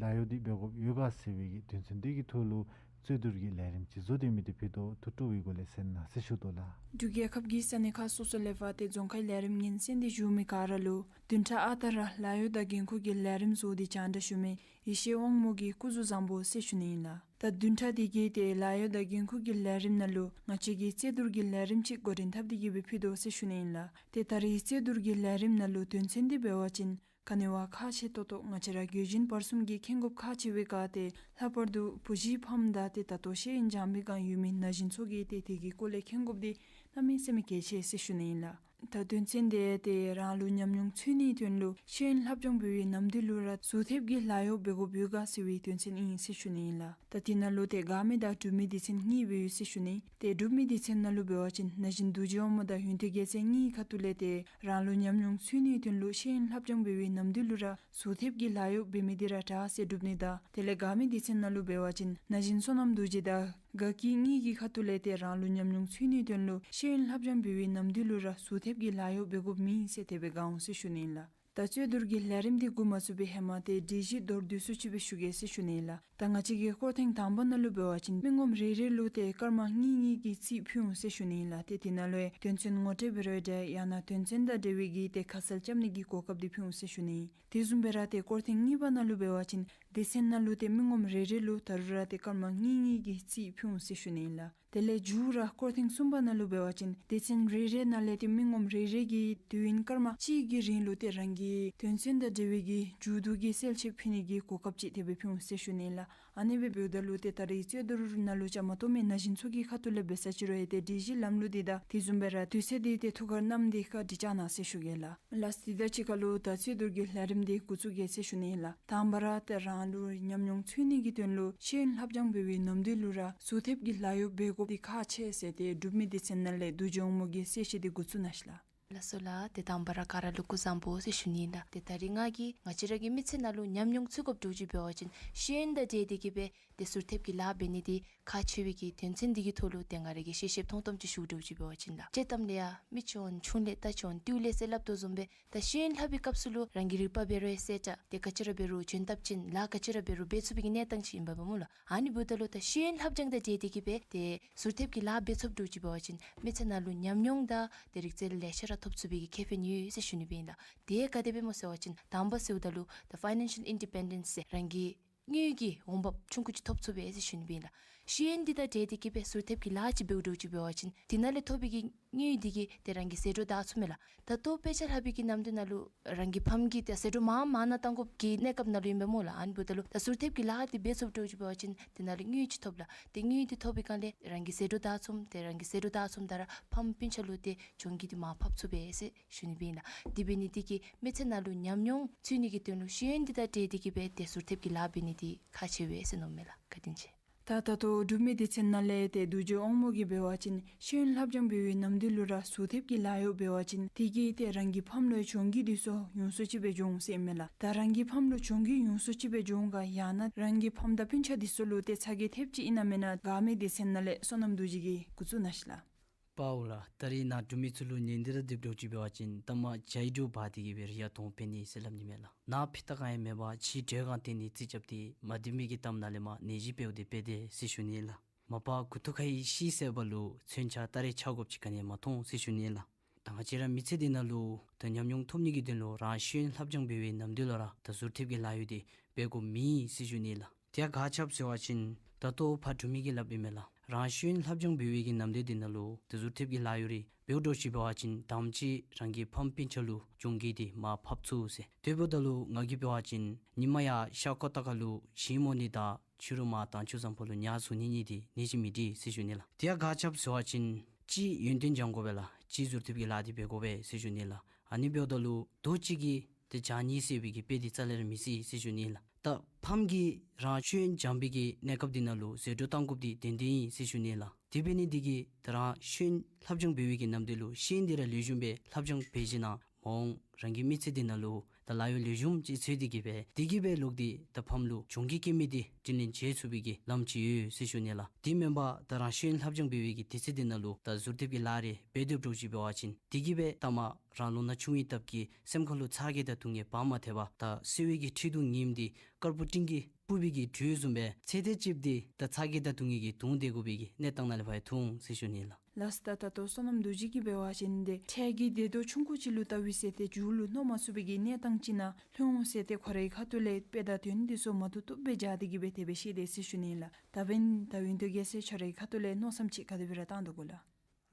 ལཱ་གཡོག་འདི་འབད་དགོཔ་ཡོད་ག་ཟེར་བའི་གི་དོན་ཚན་འདི་གི་ཐོག་ལུ་རྩོད་བསྡུར་གྱི་ལས་རིམ་ཅིག་བཟོ་སྟེ་མི་འདི་ཕུལ་དོ་ཐུགས་སྤྲོ་བའི་སྒོ་ལས་གསན་གནང་ཟེར་ཞུ་དོ་ལགས། འབྲུག་རྒྱལ་ཁབ་ཀྱི་ས་གནས་ཁག་སོ་སོ་ལས་ཕར་ཏེ་རྫོང་ཁའི་ལས་རིམ་ཉན་གསན་ཏེ་བཞུགས་མི་ག་ར་ལུ་བདུན་ཕྲག་ཨ་རྟག་ར་ལཱ་གཡོག་དང་འགན་ཁུར་གྱི་ལས་རིམ་བཟོ་སྟེ་རྒྱང་བསྒྲགས་ཞུ་མི་ཡེ་ཤེས་དབང་མོ་གིས་སྐུ་གཟུགས་བཟང་པོ་ཟེར་ཞུ་ནི་ཨིན་ལགས། ད་བདུན་ཕྲག་འདི་གི་ཏེ་ལཱ་གཡོག་དང་འགན་ཁུར་གྱི་ལས་རིམ་ནང་ལུ་ང་བཅས་ཀྱིས་རྩོད་བསྡུར་གྱི་ལས་རིམ་ཅིག་འགོ་འདྲེན་འཐབ་སྟེ་གིས་འབད་ཕུལ་དོ་ཟེར་ཞུ་ནི་ཨིན་ལགས། ཏེ་ད་རེས་རྩོད་བསྡུར་གྱི་ལས་རིམ་ནང་ལུ་དོན་ཚན་འདི་འབད་བ་ཅིན་ག་ནི་བ་ཁག་ཆེ་ཏོག་ཏོ་ང་བཅས་ར་གི་ཡུལ་གཞན་བར་གསུམ་གྱིས་མཁྱེན་དགོཔ་ཁག་ཆེ་བའི་ཁར་ཏེ་ལྷག་པར་དུ་བུ་གཞི་ཕམ་དང་ཏེ་ད་ལྟོ་ཤེས་ཡོན་སྦྱང་བའི་སྒང་ཡོད་མི་ན་གཞོན་ཚུ་གིས་ཏེ་དེ་གི་སྐོར་ལས་མཁྱེན་དགོཔ་འདི་གནམ་མེད་ས་མེད་གལ་ཆེ་ཟེར་ཞུ་ནི་ཨིན་ལགས། ད་དོན་ཚན་འདི་ཏེ་རང་ལུ་ཉམས་མྱོང་ཚུད་ནིའི་དོན་ལུ་ཤེས་ཡོན་ལྷབ་སྦྱང་འབད་བའི་ནམ་དུས་ལུ་ར་ཟུར་ཐེབས་ཀྱི་ལཱ་གཡོག་འབད་དགོཔ་ཡོད་ག་ཟེར་བའི་དོན་ཚན་ཨིན་ཟེར་ཞུ་ནི་ཨིན་ལགས། ད་དེ་ནང་ལུ་ཏེ་དགའ་མི་དང་སྒྲུབ་མི་སྡེ་ཚན་གཉིས་སྦེ་ཡོད་ཟེར་ཞུ་ནི། ཏེ་སྒྲུབ་མི་སྡེ་ཚན་ནང་ལུ་འབད་བ་ཅིན་ན་གཞོན་རྡོ་རྗེ་དབང་མོ་དང་ཡོན་ཏན་རྒྱལ་མཚན་གཉིས་ཁ་ཐུག་ལས་ཏེ་རང་ལུ་ཉམས་མྱོང་ཚུད་ནིའི་དོན་ལུ་ཤེས་ཡོན་ལྷབ་སྦྱང་འབད་བའི་ནམ་དུས་ལུ་ར་ཟུར་ཐེབས་ཀྱི་ལཱ་གཡོག་འབད་མི་འདི་ར་དྲག་ཟེར་སྒྲུབ་ནི་དང་དེ་ལས་དགའ་མི་སྡེ་ཚན་ནང་ལུ་འབད་བ་ཅིན་ན་གཞོན་བསོད་ནམས་རྡོ་རྗེ་དང་དགའ་སྐྱིད་གཉིས་ཀྱི་ཁ་ཐུག་ལས་ཏེ་རང་ལུ་ཉམས་མྱོང་ཚུད་ནིའི་དོན་ལུ་ཤེས་ཡོན་ལྷབ་སྦྱང་འབད་བའི་ནམ་དུས་ལུ་ར་ཟུར་ཐེབས་ཀྱི་ལཱ་གཡོག་འབད་དགོཔ་མེད་ཟེར་དེ་སྦེ་གོ་འོང་ཟེར་ཞུ་ནི་ཨིན་ལགས། ད་རྩོད་བསྡུར་གྱི་ལས་རིམ་འདི་འགོ་མ་བཙུགས་པའི་ཧེ་མ་ཏེ་སྒྲིག་གཞི་མདོར་བསྡུས་སུ་ཅིག་སྦེ་ཞུ་གེ་ཟེར་ཞུ་ནི་ཨིན་ལགས། ད་ང་བཅས་ཀྱིས་སྐོར་ཐེངས་དང་པ་ནང་ལུ་འབད་བ་ཅིན་མི་ངོམ་རེ་རེ་ལུ་ཏེ་སྐར་མ་གཉིས་གཉིས་ཀྱི་རྩིས་ཕུལ་འོང་ཟེར་ཞུ་ནི་ཨིན་ལགས། ཏེ་དེ་ནང་ལུ་དོན་ཚན་ངོ་སྤྲོད་འབད་རུང་འདྲ་ཡང་ན་དོན་ཚན་དང་འབྲེལ་བའི་གི་ཏེ་ཁ་གསལ་རྐྱབ་ནི་གི་གོ་སྐབས་འདི་ཕུལ་འོང་ཟེར་ཞུ་ནི། དེ་བཟུམ་སྦེ་ར་ཏེ་སྐོར་ཐེངས་གཉིས་པ་ནང་ལུ་འབད་བ་ཅིན་སྡེ་ཚན་ནང་ལུ་ཏེ་མི་ངོམ་རེ་རེ་ལུ་ད་རུང་ར་ཏེ་སྐར་མ་གཉིས་གཉིས་ཀྱི་རྩིས་ཕུལ་འོང་ཟེར་ཞུ་ནི་ཨིན་ལགས། དེ་ལས་མཇུག་ར་སྐོར་ཐེངས་གསུམ་པ་ནང་ལུ་འབད་བ་ཅིན་སྡེ་ཚན་རེ་རེ་ནང་ལས་ཏེ་མི་ངོམ་རེ་རེ་གིས་དུས་ཡུན་སྐར་མ་གཅིག་གི་རིང་ལུ་ཏེ་རང་གི་དོན་ཚན་དང་འབྲེལ་བའི་གི་མཇུག་བསྡུ་གི་གསལ་བཤད་ཕུལ་ནི་གི་གོ་སྐབས་ཅིག་དེ་སྦེ་ཕུལ་འོང་ཟེར་ཞུ་ནི་ཨིན་ལགས། ཨ་ནི་སྦེ་འབདཝ་ད་ལུ་ཏེ་ད་རེས་རྩོད་བསྡུར་ནང་ལུ་བཅའ་མར་གཏོགས་མི་ན་གཞོན་ཚུ་གི་ཁ་ཐུག་ལས་འབད་ས་ཅིག་རུང་ཡང་ཏེ་སྒྲིག་གཞི་ལམ་ལུགས་འདི་དང་དེ་བཟུམ་སྦེ་ར་དུས་ཚོད་འདི་ཏེ་ཐུགས་ཁར་བསྣམས་ཏེ་བཀའ་དྲིན་བསྐྱང་གནང་ཟེར་ཞུ་གེ་ལགས། ལགས་སོ། དེ་དང་གཅིག་ཁར་ལུ་ད་རྩོད་བསྡུར་གྱི་ལས་རིམ་འདི་འགོ་བཙུགས་གེ་ཟེར་ཞུ་ནི་ཨིན་ལགས། དང་པ་ར་ཏེ་རང་ལུ་ཉམས་མྱོང་ཚུད་ནི་གི་དོན་ལུ་ཤེས་ཡོན་ལྷབ་སྦྱང་འབད་བའི་ནམ་དུས་ལུ་ར་ཟུར་ཐེབས་ཀྱི་ལཱ་གཡོག་འབད་དགོཔ་འདི་ཁག་ཆེ་ཟེར་ཏེ་སྒྲུབ་མི་སྡེ་ཚན་ནང་ལས་རྡོ་རྗེ་དབང་མོ་གིས་གསལ་བཤད་འདི་འགོ་བཙུགས་གནང་ཤིག་ལགས། ལགས་སོ་ལགས། ཏེ་དང་པ་ར་ག་ར་ལུ་སྐུ་གཟུགས་བཟང་པོ་ཟེར་ཞུ་ནི་ཨིན་ལགས། ཏེ་ད་རིས་ང་གིས་ང་བཅས་ར་གི་མི་ཚེ་ནང་ལུ་ཉམས་མྱོང་ཚུད་དགོཔ་འདྲཝ་ཅིག་འབད་བ་ཅིན་ཤེས་ཡོན་དང་འབྲེལ་ཏེ་གིས་སྦེ་ཏེ་ཟུར་ཐེབས་ཀྱི་ལཱ་འབད་ནི་འདི་ཁག་ཆེ་བའི་གི་དོན་ཚན་འདི་གི་ཐོག་ལུ་ཏེ་ང་ར་གིས་ཤེས་ཤེསཔ་མཐོང་མཐོངམ་ཅིག་ཞུ་འདྲཝ་ཅིག་འབད་བ་ཅིན་ལགས། དཔྱེ་གཏམ་ལས་ཡང་མི་ཆོག་ཆུང་ལས་རྟ་ཆོག་ཏིའུ་ལས་ཟེར་སླབ་དོ་བཟུམ་སྦེ་ད་ཤེས་ཡོན་ལྷབ་པའི་སྐབས་སུ་ལུ་རང་གིས་རིག་པ་འབད་རུང་ཡང་གསལ་དྲགས་ཏེ་ག་ཅི་ར་འབད་རུང་འཇོན་ཐང་ཅན་ལཱ་ག་ཅི་ར་འབད་རུང་འབད་ཚུགས་པའི་གི་གནས་སྟངས་ཅིག་ཨིན་པས་སྨོ་ལགས། ཨ་ནི་འབདཝ་ད་ལུ་ད་ཤེས་ཡོན་ལྷབ་སྦྱང་དང་འབྲེལ་ཏེ་གིས་སྦེ་ཏེ་ཟུར་ཐེབས་ཀྱི་ལཱ་འབད་ཚུགསཔ་འདྲཝ་ཅིག་འབད་བ་ཅིན་མི་ཚེ་ནང་ལུ་ཉམས་མྱོང་དང་ཏེ་རིག་རྩལ་ལེ་ཤ་ར་ཐོབ་ཚུགས་པའི་གི་ཁེ་ཕན་ཡོད་ཟེར་ཞུ་ནི་སྦེ་ཨིན་ལགས། དེ་ག་དེ་སྦེ་སྨོ་ཟེར་བ་ཅིན་དང་པ་ཟེརཝ་ད་ལུ་ད་ཕའི་ནན་ཤཱལ་ཨིན་ཌི་པེན་ཌེནསི་ཟེར་རང་གི་དངུལ་གྱི་འོང་འབབ་ཆུང་ཀུ་ཅིག་ཐོབ་ཚུགས་པས་ཟེར་ཞུ་ནི་སྦེ་ཨིན་ལགས། ཤེས་ཡོན་འདི་དང་འབྲེལ་ཏེ་གིས་སྦེ་ཟུར་ཐེབས་ཀྱི་ལཱ་ཅིག་འབདཝ་འདྲཝ་ཅིག་འབད་བ་ཅིན་དེ་ནང་ལས་ཐོབ་པའི་གི་དངུལ་འདི་གིས་ཏེ་རང་གི་ཟད་འགྲོ་དག་ཚུགས་མས་ལགས། ད་ལྟོ་དཔེ་ཆ་ལྷབ་པའི་གི་ནམ་དུས་ནང་ལུ་རང་གི་ཕམ་གྱི་ཏེ་ཟད་འགྲོ་མར་མར་ནང་བཏང་དགོཔ་གི་གནས་སྐབས་ནང་ལུ་ཨིན་པས་སྨོ་ལགས། ཨ་ནི་འབདཝ་ད་ལུ་ད་ཟུར་ཐེབས་ཀྱི་ལཱ་འདི་འབད་ཚུགསཔ་འདྲཝ་ཅིག་འབད་བ་ཅིན་དེ་ནང་ལས་དངུལ་ཅིག་ཐོབ་ལགས། ཏེ་དངུལ་འདི་ཐོབ་པའི་སྒང་ལས་རང་གི་ཟད་འགྲོ་དག་ཚུགསཔ་ཏེ་རང་གི་ཟད་འགྲོ་དག་ཚུགསཔ་དང་ར་ཕམ་སྤུན་ཆ་ལུ་ཏེ་གྱོང་གུད་འདི་མར་ཕབ་ཚུགས་པས་ཟེར་ཞུ་ནི་སྦེ་ཨིན་ལགས། དེ་འབད་ནི་འདི་གིས་མི་ཚེ་ནང་ལུ་ཉམས་མྱོང་ཚུད་ནི་གི་དོན་ལུ་ཤེས་ཡོན་འདི་དང་འབྲེལ་ཏེ་གིས་སྦེ་ཏེ་ཟུར་ཐེབས་ཀྱི་ལཱ་འབད་ནི་འདི་ཁག་ཆེ་བས་ཟེར་མནོཝ་མས་ལགས། བཀའ་དྲིན་ཆེ། ད་ད་ལྟོ་སྒྲུབ་མི་སྡེ་ཚན་ནང་ལས་ཏེ་རྡོ་རྗེ་དབང་མོ་གིས་འབད་བ་ཅིན་ཤེས་ཡོན་ལྷབ་སྦྱང་འབད་བའི་ནམ་དུས་ལུ་ར་ཟུར་ཐེབས་ཀྱི་ལཱ་གཡོག་འབད་བ་ཅིན་དེ་གིས་ཏེ་རང་གི་ཕམ་ལུ་གྱོང་གུད་འདི་ཚུ་ཡོངས་སུ་ཅིག་སྦེ་འབྱུང་འོང་ཟེར་ཨིན་མས་ལགས། ད་རང་གི་ཕམ་ལུ་གྱོང་གུད་ཡོངས་སུ་ཅིག་སྦེ་འབྱུང་འོང་ག་ཡང་ན་རང་གི་ཕམ་དང་སྤུན་ཆ་འདི་ཚུ་ལུ་ཏེ་ཚ་གྱང་ཐེབས་ཅི་ཨིན་ན་མེན་ན་དགའ་མི་སྡེ་ཚན་ནང་ལས་བསོད་ནམས་རྡོ་རྗེ་གིས་འགོ་བཙུགས་གནང་ཤིག་ལགས། པའོ་ལགས། ད་རིས་ནཱ་འབྲུག་མི་ཚུ་ལུ་ཉན་ཏེ་ར་སྡོདཔ་འདྲཝ་ཅིག་འབད་བ་ཅིན་ད་མ་ཇའི་འབྲུག་འབག་སྟེ་གིས་སྦེ་རི་ཡང་དོང་འཕེན་ནི་ཟེར་སླབ་ནི་མས་ལགས། ནཱ་ཕི་ཏ་ག་ཡང་མེད་པར་ཕྱི་དྲོད་ཁང་སྟེང་ནང་རྩིས་རྐྱབ་སྟེ་མ་བདེ་མི་གི་གཏམ་ནང་ལས་མར་ནད་གཞི་འཕེལཝ་འདི་འཕེལ་ཏེ་ཟེར་ཞུ་ནི་ལགས། མ་པ་མགུ་ཏོ་ཁ་ཡི་ཤི་ཟེར་བ་ལུ་མཚོན་ཆ་སྟ་རེ་འཕྱར་དགོཔ་ཅིག་ག་ནི་ཡང་མ་མཐོང་ཟེར་ཞུ་ནི་ལགས། ད་ང་བཅས་ར་མི་ཚེ་འདི་ནང་ལུ་ད་ཉམས་མྱོང་ཐོབ་ནི་གི་དོན་ལུ་རང་ཤེས་ཡོན་ལྷབ་སྦྱང་འབད་བའི་ནམ་དུས་ལུ་ར་ད་ཟུར་ཐེབས་ཀྱི་ལཱ་གཡོག་འདི་འབད་དགོཔ་མེད་ཟེར་ཞུ་ནི་ལགས། དེ་ཡང་ག་ཅི་སྦེ་ཟེར་བ་ཅིན་ད་ལྟོ་ཕར་འབྲུག་མི་གིས་སླབ་ཨིན་མས་ལགས། རང་ཤེས་ཡོན་ལྷབ་སྦྱང་འབད་བའི་གི་ནམ་དུས་འདི་ནང་ལུ་ད་ཟུར་ཐེབས་ཀྱི་ལཱ་གཡོག་རེ་འབདཝ་འདྲཝ་ཅིག་འབད་བ་ཅིན་དང་པ་ཅིག་རང་གི་ཕམ་སྤུན་ཆ་ལུ་གྱོང་གུད་འདི་མར་ཕབ་ཚུགས་ཟེར། དེ་འབདཝ་ད་ལུ་ང་གིས་འབད་བ་ཅིན་ཉིན་མ་ཡར་ཤར་ཁ་ཏ་ཁ་ལུ་ཞིང་རྨོ་ནི་དང་ཕྱི་རུ་མར་དྭངས་ཆུ་བཟང་པོ་ལུ་ཉལ་བཟུང་ནི་གཉིས་འདི་ནད་གཞི་མི་འདི་ཟེར་ཞུ་ནི་ལགས། དེ་ཡང་ག་ཅི་སྦེ་ཟེར་བ་ཅིན་གཅིག་ཡོན་ཏན་སྦྱང་དགོ་པས་ལགས། གཅིག་ཟུར་ཐེབས་ཀྱི་ལཱ་འདི་འབད་དགོ་པས་ཟེར་ཞུ་ནི་ལགས། ཨ་ནི་འབདཝ་ད་ལུ་རྡོ་གཅིག་གིས་ཏེ་བྱང་གཉིས་ཟེར་བའི་གི་དཔེ་འདི་རྩ་ལས་ར་མི་སྲིད་ཟེར་ཞུ་ནི་ལགས། ད་ཕམ་གིས་རང་ཤེས་ཡོན་སྦྱང་བའི་གི་གནས་སྐབས་འདི་ནང་ལུ་ཟད་འགྲོ་གཏང་དགོཔ་འདི་བདེན་བདེན་ཨིན་ཟེར་ཞུ་ནི་ལགས། དེ་འབད་ནི་འདི་གིས་ད་རང་ཤེས་ཡོན་ལྷབ་སྦྱང་འབད་བའི་གི་ནམ་དུས་ལུ་ཤེས་ཡོན་འདི་ར་ལེགས་ཤོམ་སྦེ་ལྷབ་སྦྱང་འབད་ཞིན་ན་མ་ འོང་རང་གི་མི་ཚེ་འདི་ནང་ལུ་ད་ལཱ་གཡོག་ལེགས་ཤོམ་ཅིག་འཚོལ་ཏེ་གི་སྦེ་དེ་གིས་སྦེ་ལོག་སྟེ་ད་ཕམ་ལུ་གྱོང་གུད་བཀལ་མི་འདི་དྲིན་ལན་འཇལ་ཚུགས་པའི་གི་ལམ་ཅིག་ཡོད་ཟེར་ཞུ་ནི་ལགས། དེ་མེན་པར་ད་རང་ཤེས་ཡོན་ལྷབ་སྦྱང་འབད་བའི་གི་དུས་ཚོད་འདི་ནང་ལུ་ད་ཟུར་ཐེབས་ཀྱི་ལཱ་རེ་འབད་སྡོདཔ་འདྲཝ་ཅིག་འབད་བ་ཅིན་དེ་གིས་སྦེ་ད་མ་རང་ལུ་ན་ཆུང་བའི་སྟབས་ཀྱིས་སེམས་ཁ་ལུ་ཚ་གྱང་དང་སྡུག་བསྔལ་བར་མ་ཐལ་བར་ད་གསོ་བའི་གི་ཁྲག་འཐུང་ཉིནམ་འདི་དཀར་པོ་སྤྲིན་གྱི་སྤུབས་པའི་གི་དྲོད་བཟུམ་སྦེ་ཚེ་འདི་ཅིག་འདི་ད་ཚ་གྱང་དང་སྡུག་བསྔལ་གྱིས་གདུང་སྡོད་དགོ་པའི་གི་གནས་སྟངས་ནང་ལས་ཕར་ཡང་ཐོན་འོང་ཟེར་ཞུ་ནི་ལགས། ལགས་སོ། ད་ད་ལྟོ་བསོད་ནམས་རྡོ་རྗེ་གིས་འབད་བ་ཅིན་ཏེ་ཁྲལ་གྱི་སྡེར་རྡོ་ཆུང་ཀུ་ཅིག་ལུ་བལྟ་བའི་ཟེར་ཏེ་མཇུག་ལུ་མནོ་མ་ཚུགས་པའི་གི་གནས་སྟངས་ཅིག་ནང་ལྷོད་འོང་ཟེར་ཏེ་ཁོ་རའི་ཁ་ཐུག་ལས་དཔེ་དང་དོན་འདི་ཚུ་མ་ཐུབ་ཐུབ་སྦེ་སྦྱར་ཏེ་གི་སྦེ་དེ་སྦེ་བཤད་དེས་ཟེར་ཞུ་ནི་ལགས། ད་འབདན་ད་ཡོན་ཏན་རྒྱལ་མཚན་ཁྱོད་རའི་ཁ་ཐུག་ལས་མནོ་བསམ་ཅིག་ག་དེ་སྦེ་ར་བཏང་དོ་གོ་ལགས།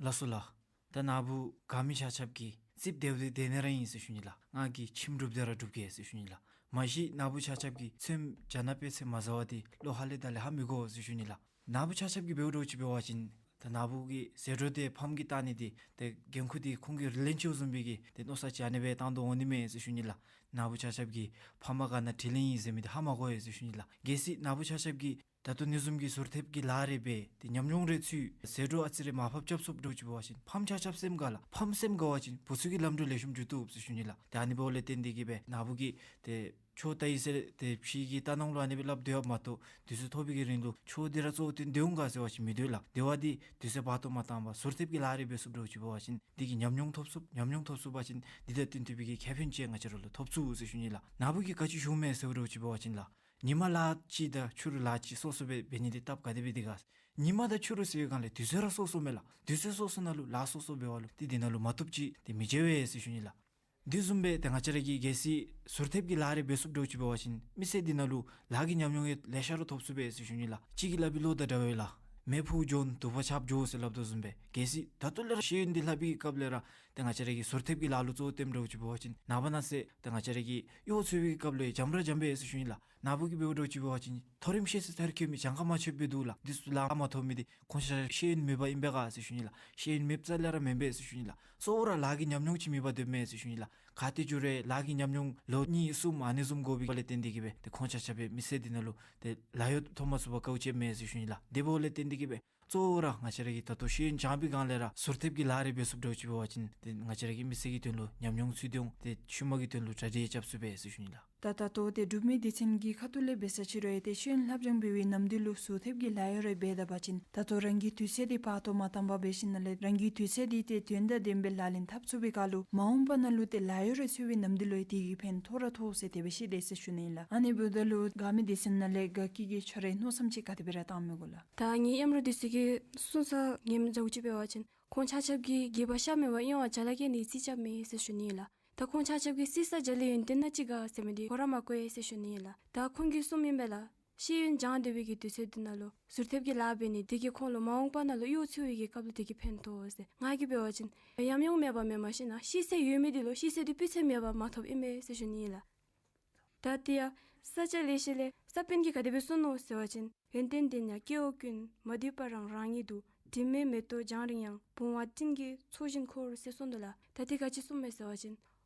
ལགས་སོ་ལགས། ད་ན་བུ་ག་མི་ཆ་ཁྱབ་ཀྱིས་རྩིགཔ་རྡེབ་སྟེ་རྡེབ་ནི་ར་ཨིན་ཟེར་ཞུ་ནི་ལགས། ང་གིས་ཁྱིམ་སྒྲུབ་སྟེ་ར་སྒྲུབ་གེ་ཟེར་ཞུ་ནི་ལགས། མ་གཞི་ན་བུ་ཆ་ཁྱབ་ཀྱིས་ཚོདམ་རྒྱ་ནག་པའི་ཚེ་མ་ཟ་བ་འདི་བློ་ཧ་ལས་ད་ལས་ཧ་མི་གོ་ཟེར་ཞུ་ནི་ལགས། ན་བུ་ཆ་ཁྱབ་ཀྱིས་འབདཝ་འདྲཝ་ཅིག་འབད་བ་ཅིན་ད་ན་བུ་གི་ཟད་འགྲོ་དེ་ཕམ་གིས་བཏང་ནི་འདི་ཏེ་འགན་ཁུར་འདི་ཁོང་གིས་རིན་ལེན་ཆོག་བཟུམ་སྦེ་གི་ཏེ་མནོ་བསམ་ཅིག་ཨ་ནི་སྦེ་བཏང་དོ་འོང་ནི་མས་ཟེར་ཞུ་ནི་ལགས། ན་བུ་ཆ་ཁྱབ་ཀྱིས་ཕམ་ག་ན་དྲིན་ལན་ཨིན་ཟེར་མི་འདི་ཧ་མ་གོ་ཡི་ཟེར་ཞུ་ནི་ལགས། གལ་སྲིད་ན་བུ་ཆ་ཁྱབ་ཀྱིས་ད་ལྟོ་ནི་བཟུམ་གྱི་ཟུར་ཐེབས་ཀྱི་ལཱ་རེ་འབད་དེ་ཉམས་མྱོང་རེ་ཚུད་ཟད་འགྲོ་ཨ་ཙི་རེ་མར་ཕབ་རྐྱབ་ཚུགསཔ་འདྲཝ་ཅིག་འབད་བ་ཅིན་ཕམ་ཆ་ཁྱབ་སེམས་དགའ་ལགས། ཕམ་སེམས་དགའ་བ་ཅིན་བུ་ཚུ་གིས་ལམ་འགྲོ་ལེགས་ཤོམ་འགྱོ་བཏུབ་ཟེར་ཞུ་ནི་ལགས། ད་ཨ་ནི་འབདཝ་ལས་བརྟེན་ཏེ་གི་སྦེ་ན་བུ་གིས་ཏེ་ཁྱོད་ལྟ་ཡི་ཟེར་ཏེ་ཕྱི་གི་ལྟ་སྣང་ལུ་ཨ་ནི་སྦེ་སླབ་སྡོད་པ་མ་གཏོགས་དུས་ཚོད་ཐོབ་པའི་གི་རིང་ལུ་ཁྱོད་འདི་ར་གཙོ་བོ་བཏོན་སྡོད་འོང་ག་ཟེར་བ་ཅིན་མི་སྡོད་ལགས། སྡོད་པ་འདི་དུས་ཚོད་བར་དོ་མ་བཏང་བར་ཟུར་ཐེབས་ཀྱི་ལཱ་རེ་འབད་ཚུགསཔ་འདྲཝ་ཅིག་འབད་བ་ཅིན་འདི་གིས་ཉམས་མྱོང་ཐོབ་ཚུགས། ཉམས་མྱོང་ཐོབ་ཚུགས་པ་ཅིན་འདི་དང་བསྟུན་ཐུབ་པའི་གི་ཁེ་ཕན་ཅིག་ང་བཅས་ར་ལུ་ཐོབ་ཚུགས་ཟེར་ཞུ་ནི་ལགས། ན་བུ་གིས་ག་ཅི་ཞུཝ་མས་ཟེར་བ་འདྲཝ་ཅིག་འབད་བ་ཅིན་ལགས། ཉིན་མ་ལཱ་ཅིག་དང་ཕྱི་རུ་ལཱ་ཅིག་སོ་སོ་སྦེ་འབད་ནི་འདི་སྟབས་ག་དེ་སྦེ་འདི་ག། ཉིན་མ་དང་ཕྱི་རུ་ཟེར་བའི་སྒང་ལས་དུས་ཚོད་ར་སོ་སོ་མས་ལགས། དུས་ཚོད་སོ་སོ་ནང་ལུ་ལཱ་སོ་སོ་འབད་བ་ལུ་ཏེ་འདི་ནང་ལུ་མ་བཏུབ་ཅིག་ཏེ་མི་འབྱུང་བས་ཟེར་ཞུ་ནི་ལགས། འདི་བཟུམ་སྦེ་ཏེ་ང་བཅས་ར་གིས་གལ་སྲིད་ཟུར་ཐེབས་ཀྱི་ལཱ་རེ་འབད་ཚུགསཔ་འདྲཝ་ཅིག་འབད་བ་ཅིན་མི་སེར་འདི་ནང་ལུ་ལཱ་གི་ཉམས་མྱོང་ཡང་ལེ་ཤ་ར་ཐོབ་ཚུགས་པས་ཟེར་ཞུ་ནི་ལགས། གཅིག་གིས་སླབ་པའི་བློ་དང་འདྲ་བས་ལགས། མེ་ཕུ་བྱོན་དུ་པ་ཆབ་འགྱོ་ཟེར་སླབ་དོ་བཟུམ་སྦེ་གལ་སྲིད་ད་ལྟོ་ལས་ར་ཤེས་ཡོན་འདི་ལྷབ་པའི་སྐབས་ལས་ར་ཏེ་ང་བཅས་ར་གིས་ཟུར་ཐེབས་ཀྱི་ལཱ་ལུ་གཙོ་བོ་བཏོནམ་འདྲཝ་ཅིག་འབད་བ་ཅིན་ནངས་པ་གནངས་ཚེ་ཏེ་ང་བཅས་ར་གིས་གཡོག་འཚོལ་བའི་སྐབས་ལུ་འཇམ་ར་འཇམ་པས་ཟེར་ཞུ་ནི་ལགས། ན་བུ་གིས་འབདཝ་འདྲཝ་ཅིག་འབད་བ་ཅིན་མཐོ་རིམ་ཤེས་ཚད་མཐར་འཁྱོལ་མི་གྱངས་ཁ་མ་ཆོདཔ་སྦེ་འདུག་ལགས། འདི་ཚུ་ལཱ་མ་ཐོབ་མི་འདི་ཁོང་ཆ་ཤེས་ཡོན་མེདཔ་ཨིན་པས་ག་ཟེར་ཞུ་ནི་ལགས། ཤེས་ཡོན་མེདཔ་རྩ་ལས་ར་མེན་པས་ཟེར་ཞུ་ནི་ལགས། གཙོ་བོ་ར་ལཱ་གི་ཉམས་མྱོང་ཅིག་མེདཔ་འདུག་མས་ཟེར་ཞུ་ནི་ལགས། ག་ཏེ་འགྱོ་རུང་ལཱ་གི་ཉམས་མྱོང་ལོ་གཉིས་གསུམ་ཨ་ནི་བཟུམ་དགོ་པའི་སྐོར་ལས་བརྟེན་ཏེ་གིས་སྦེ་ཏེ་ཁོང་ཆ་ཁྱབ་སྦེ་མི་སེར་འདི་ནང་ལུ་ཏེ་ལཱ་གཡོག་ཐོབ་མ་ཚུགས་པར་དཀའཝ་སྤྱདཔ་མས་ཟེར་ཞུ་ནི་ལགས། དེ་འབདཝ་ལས་བརྟེན་ཏེ་གིས་སྦེ་གཙོ་བོ་ར་ང་བཅས་ར་གིས་ད་ལྟོ་ཤེས་ཡོན་སྦྱང་པའི་སྒང་ལས་ར་ཟུར་ཐེབས་ཀྱི་ལཱ་རེ་འབད་ཚུགསཔ་འདྲཝ་ཅིག་འབད་བ་ཅིན་ཏེ་ང་བཅས་ར་གི་མི་སེར་གྱི་དོན་ལུ་ཉམས་མྱོང་ཚུད་དེ་འོང་། ཏེ་ཤུལ་མ་གི་དོན་ལུ་གྲ་སྒྲིག་རྐྱབ་ཚུགས་པས་ཟེར་ཞུ་ནི་ལགས། ད་ད་ལྟོ་ཏེ་འབྲུག་མི་སྡེ་ཚན་གྱི་ཁ་ཐུག་ལས་འབད་ས་ཅིག་རུང་ཡང་ཏེ་ཤེས་ཡོན་ལྷབ་སྦྱང་འབད་བའི་ནམ་དུས་ལུ་ཟུར་ཐེབས་ཀྱི་ལཱ་གཡོག་རེ་འབད་ད་པ་ཅིན་ད་ལྟོ་རང་གི་དུས་ཚོད་འདི་བར་དོ་མ་བཏང་པར་འབད་ཞིནམ་ལས་རང་གི་དུས་ཚོད་འདི་ཏེ་དོན་དང་ལྡནམ་སྦེ་ལག་ལེན་འཐབ་ཚུགས་པའི་སྐབས་ལུ་མ་འོངས་པ་ནང་ལུ་ཏེ་ལཱ་གཡོག་རེ་འཚོལ་བའི་ནམ་དུས་ལུ་ཡང་དེ་གིས་ཕན་ཐོགས་ར་ཐོགས་ཟེར་དེ་སྦེ་བཤད་དེས་ཟེར་ཞུ་ནི་ལགས། ཨ་ནི་འབདཝ་ད་ལུ་དགའ་མི་སྡེ་ཚན་ནང་ལས་དགའ་སྐྱིད་ཀྱིས་ཁྱོད་རའི་མནོ་བསམ་ཅིག་ག་དེ་སྦེ་ར་བཏངམ་མས་གོ་ལགས། ད་ངེའི་ཨམ་རོ་འདི་ཚུ་གིས་གསུངས་ས་ཉན་འདྲཝ་ཅིག་འབད་བ་ཅིན་ཁོང་ཆ་ཁྱབ་ཀྱིས་སྒལ་པ་ཤ་མེད་པར་གཡོན་པ་ཅ་ལ་བཀལ་ནི་རྩིས་རྐྱབ་མས་ཟེར་ཞུ་ནི་ལགས། ད་ཁོང་ཆ་ཁྱབ་ཀྱིས་རྩིས་ས་རྒྱ་ལས་ཡོན་ཏན་ན་ཅིག་ག་ཟེར་མི་འདི་ཁོ་ར་མ་གོ་ཡི་ཟེར་ཞུ་ནི་ལགས། ད་ཁོང་གིས་གསུངམ་ཨིན་པས་ལགས། ཤེས་ཡོན་སྦྱང་སྡོད་པའི་གི་དུས་ཚོད་འདི་ནང་ལུ་ཟུར་ཐེབས་ཀྱི་ལཱ་འབད་ནི་འདི་གིས་ཁོང་ལུ་མ་འོངས་པ་ནང་ལུ་གཡོག་འཚོལ་བའི་གི་སྐབས་ལུ་དེ་གིས་ཕན་ཐོགས་ཟེར། ང་གིས་འབད་བ་ཅིན་ཉམས་མྱོང་མེད་པ་མེན་མ་གཞི་ནཱ་ཤེས་ཚད་ཡོད་མི་འདི་ལུ་ཤེས་ཚད་འདི་སྤུས་ཚད་མེད་པ་མ་ཐོབ་ཨིན་མས་ཟེར་ཞུ་ནི་ལགས། ད་དེ་ཡང་ས་ཆ་ལེ་ཤ་ལས་ས་པཎ་གྱིས་ག་དེ་སྦེ་གསུངས་ནུག་ཟེར་བ་ཅིན། ཡོན་ཏན་ལྡན་ཡང་སྐྱེ་བོ་ཀུན། མ་འདུས་པ་རང་རང་ཉིད་དུ། དྲི་མེད་མེ་ཏོག་རྒྱང་རིང་ཡང་། བུང་བ་སྤྲིན་གྱི་ཚོགས་བཞིན་འཁོར། ཟེར་གསུངས་འདུག་ལགས། ད་དེ་ག་ཅི་གསུངམ་མས་ཟེར་བ་ཅིན།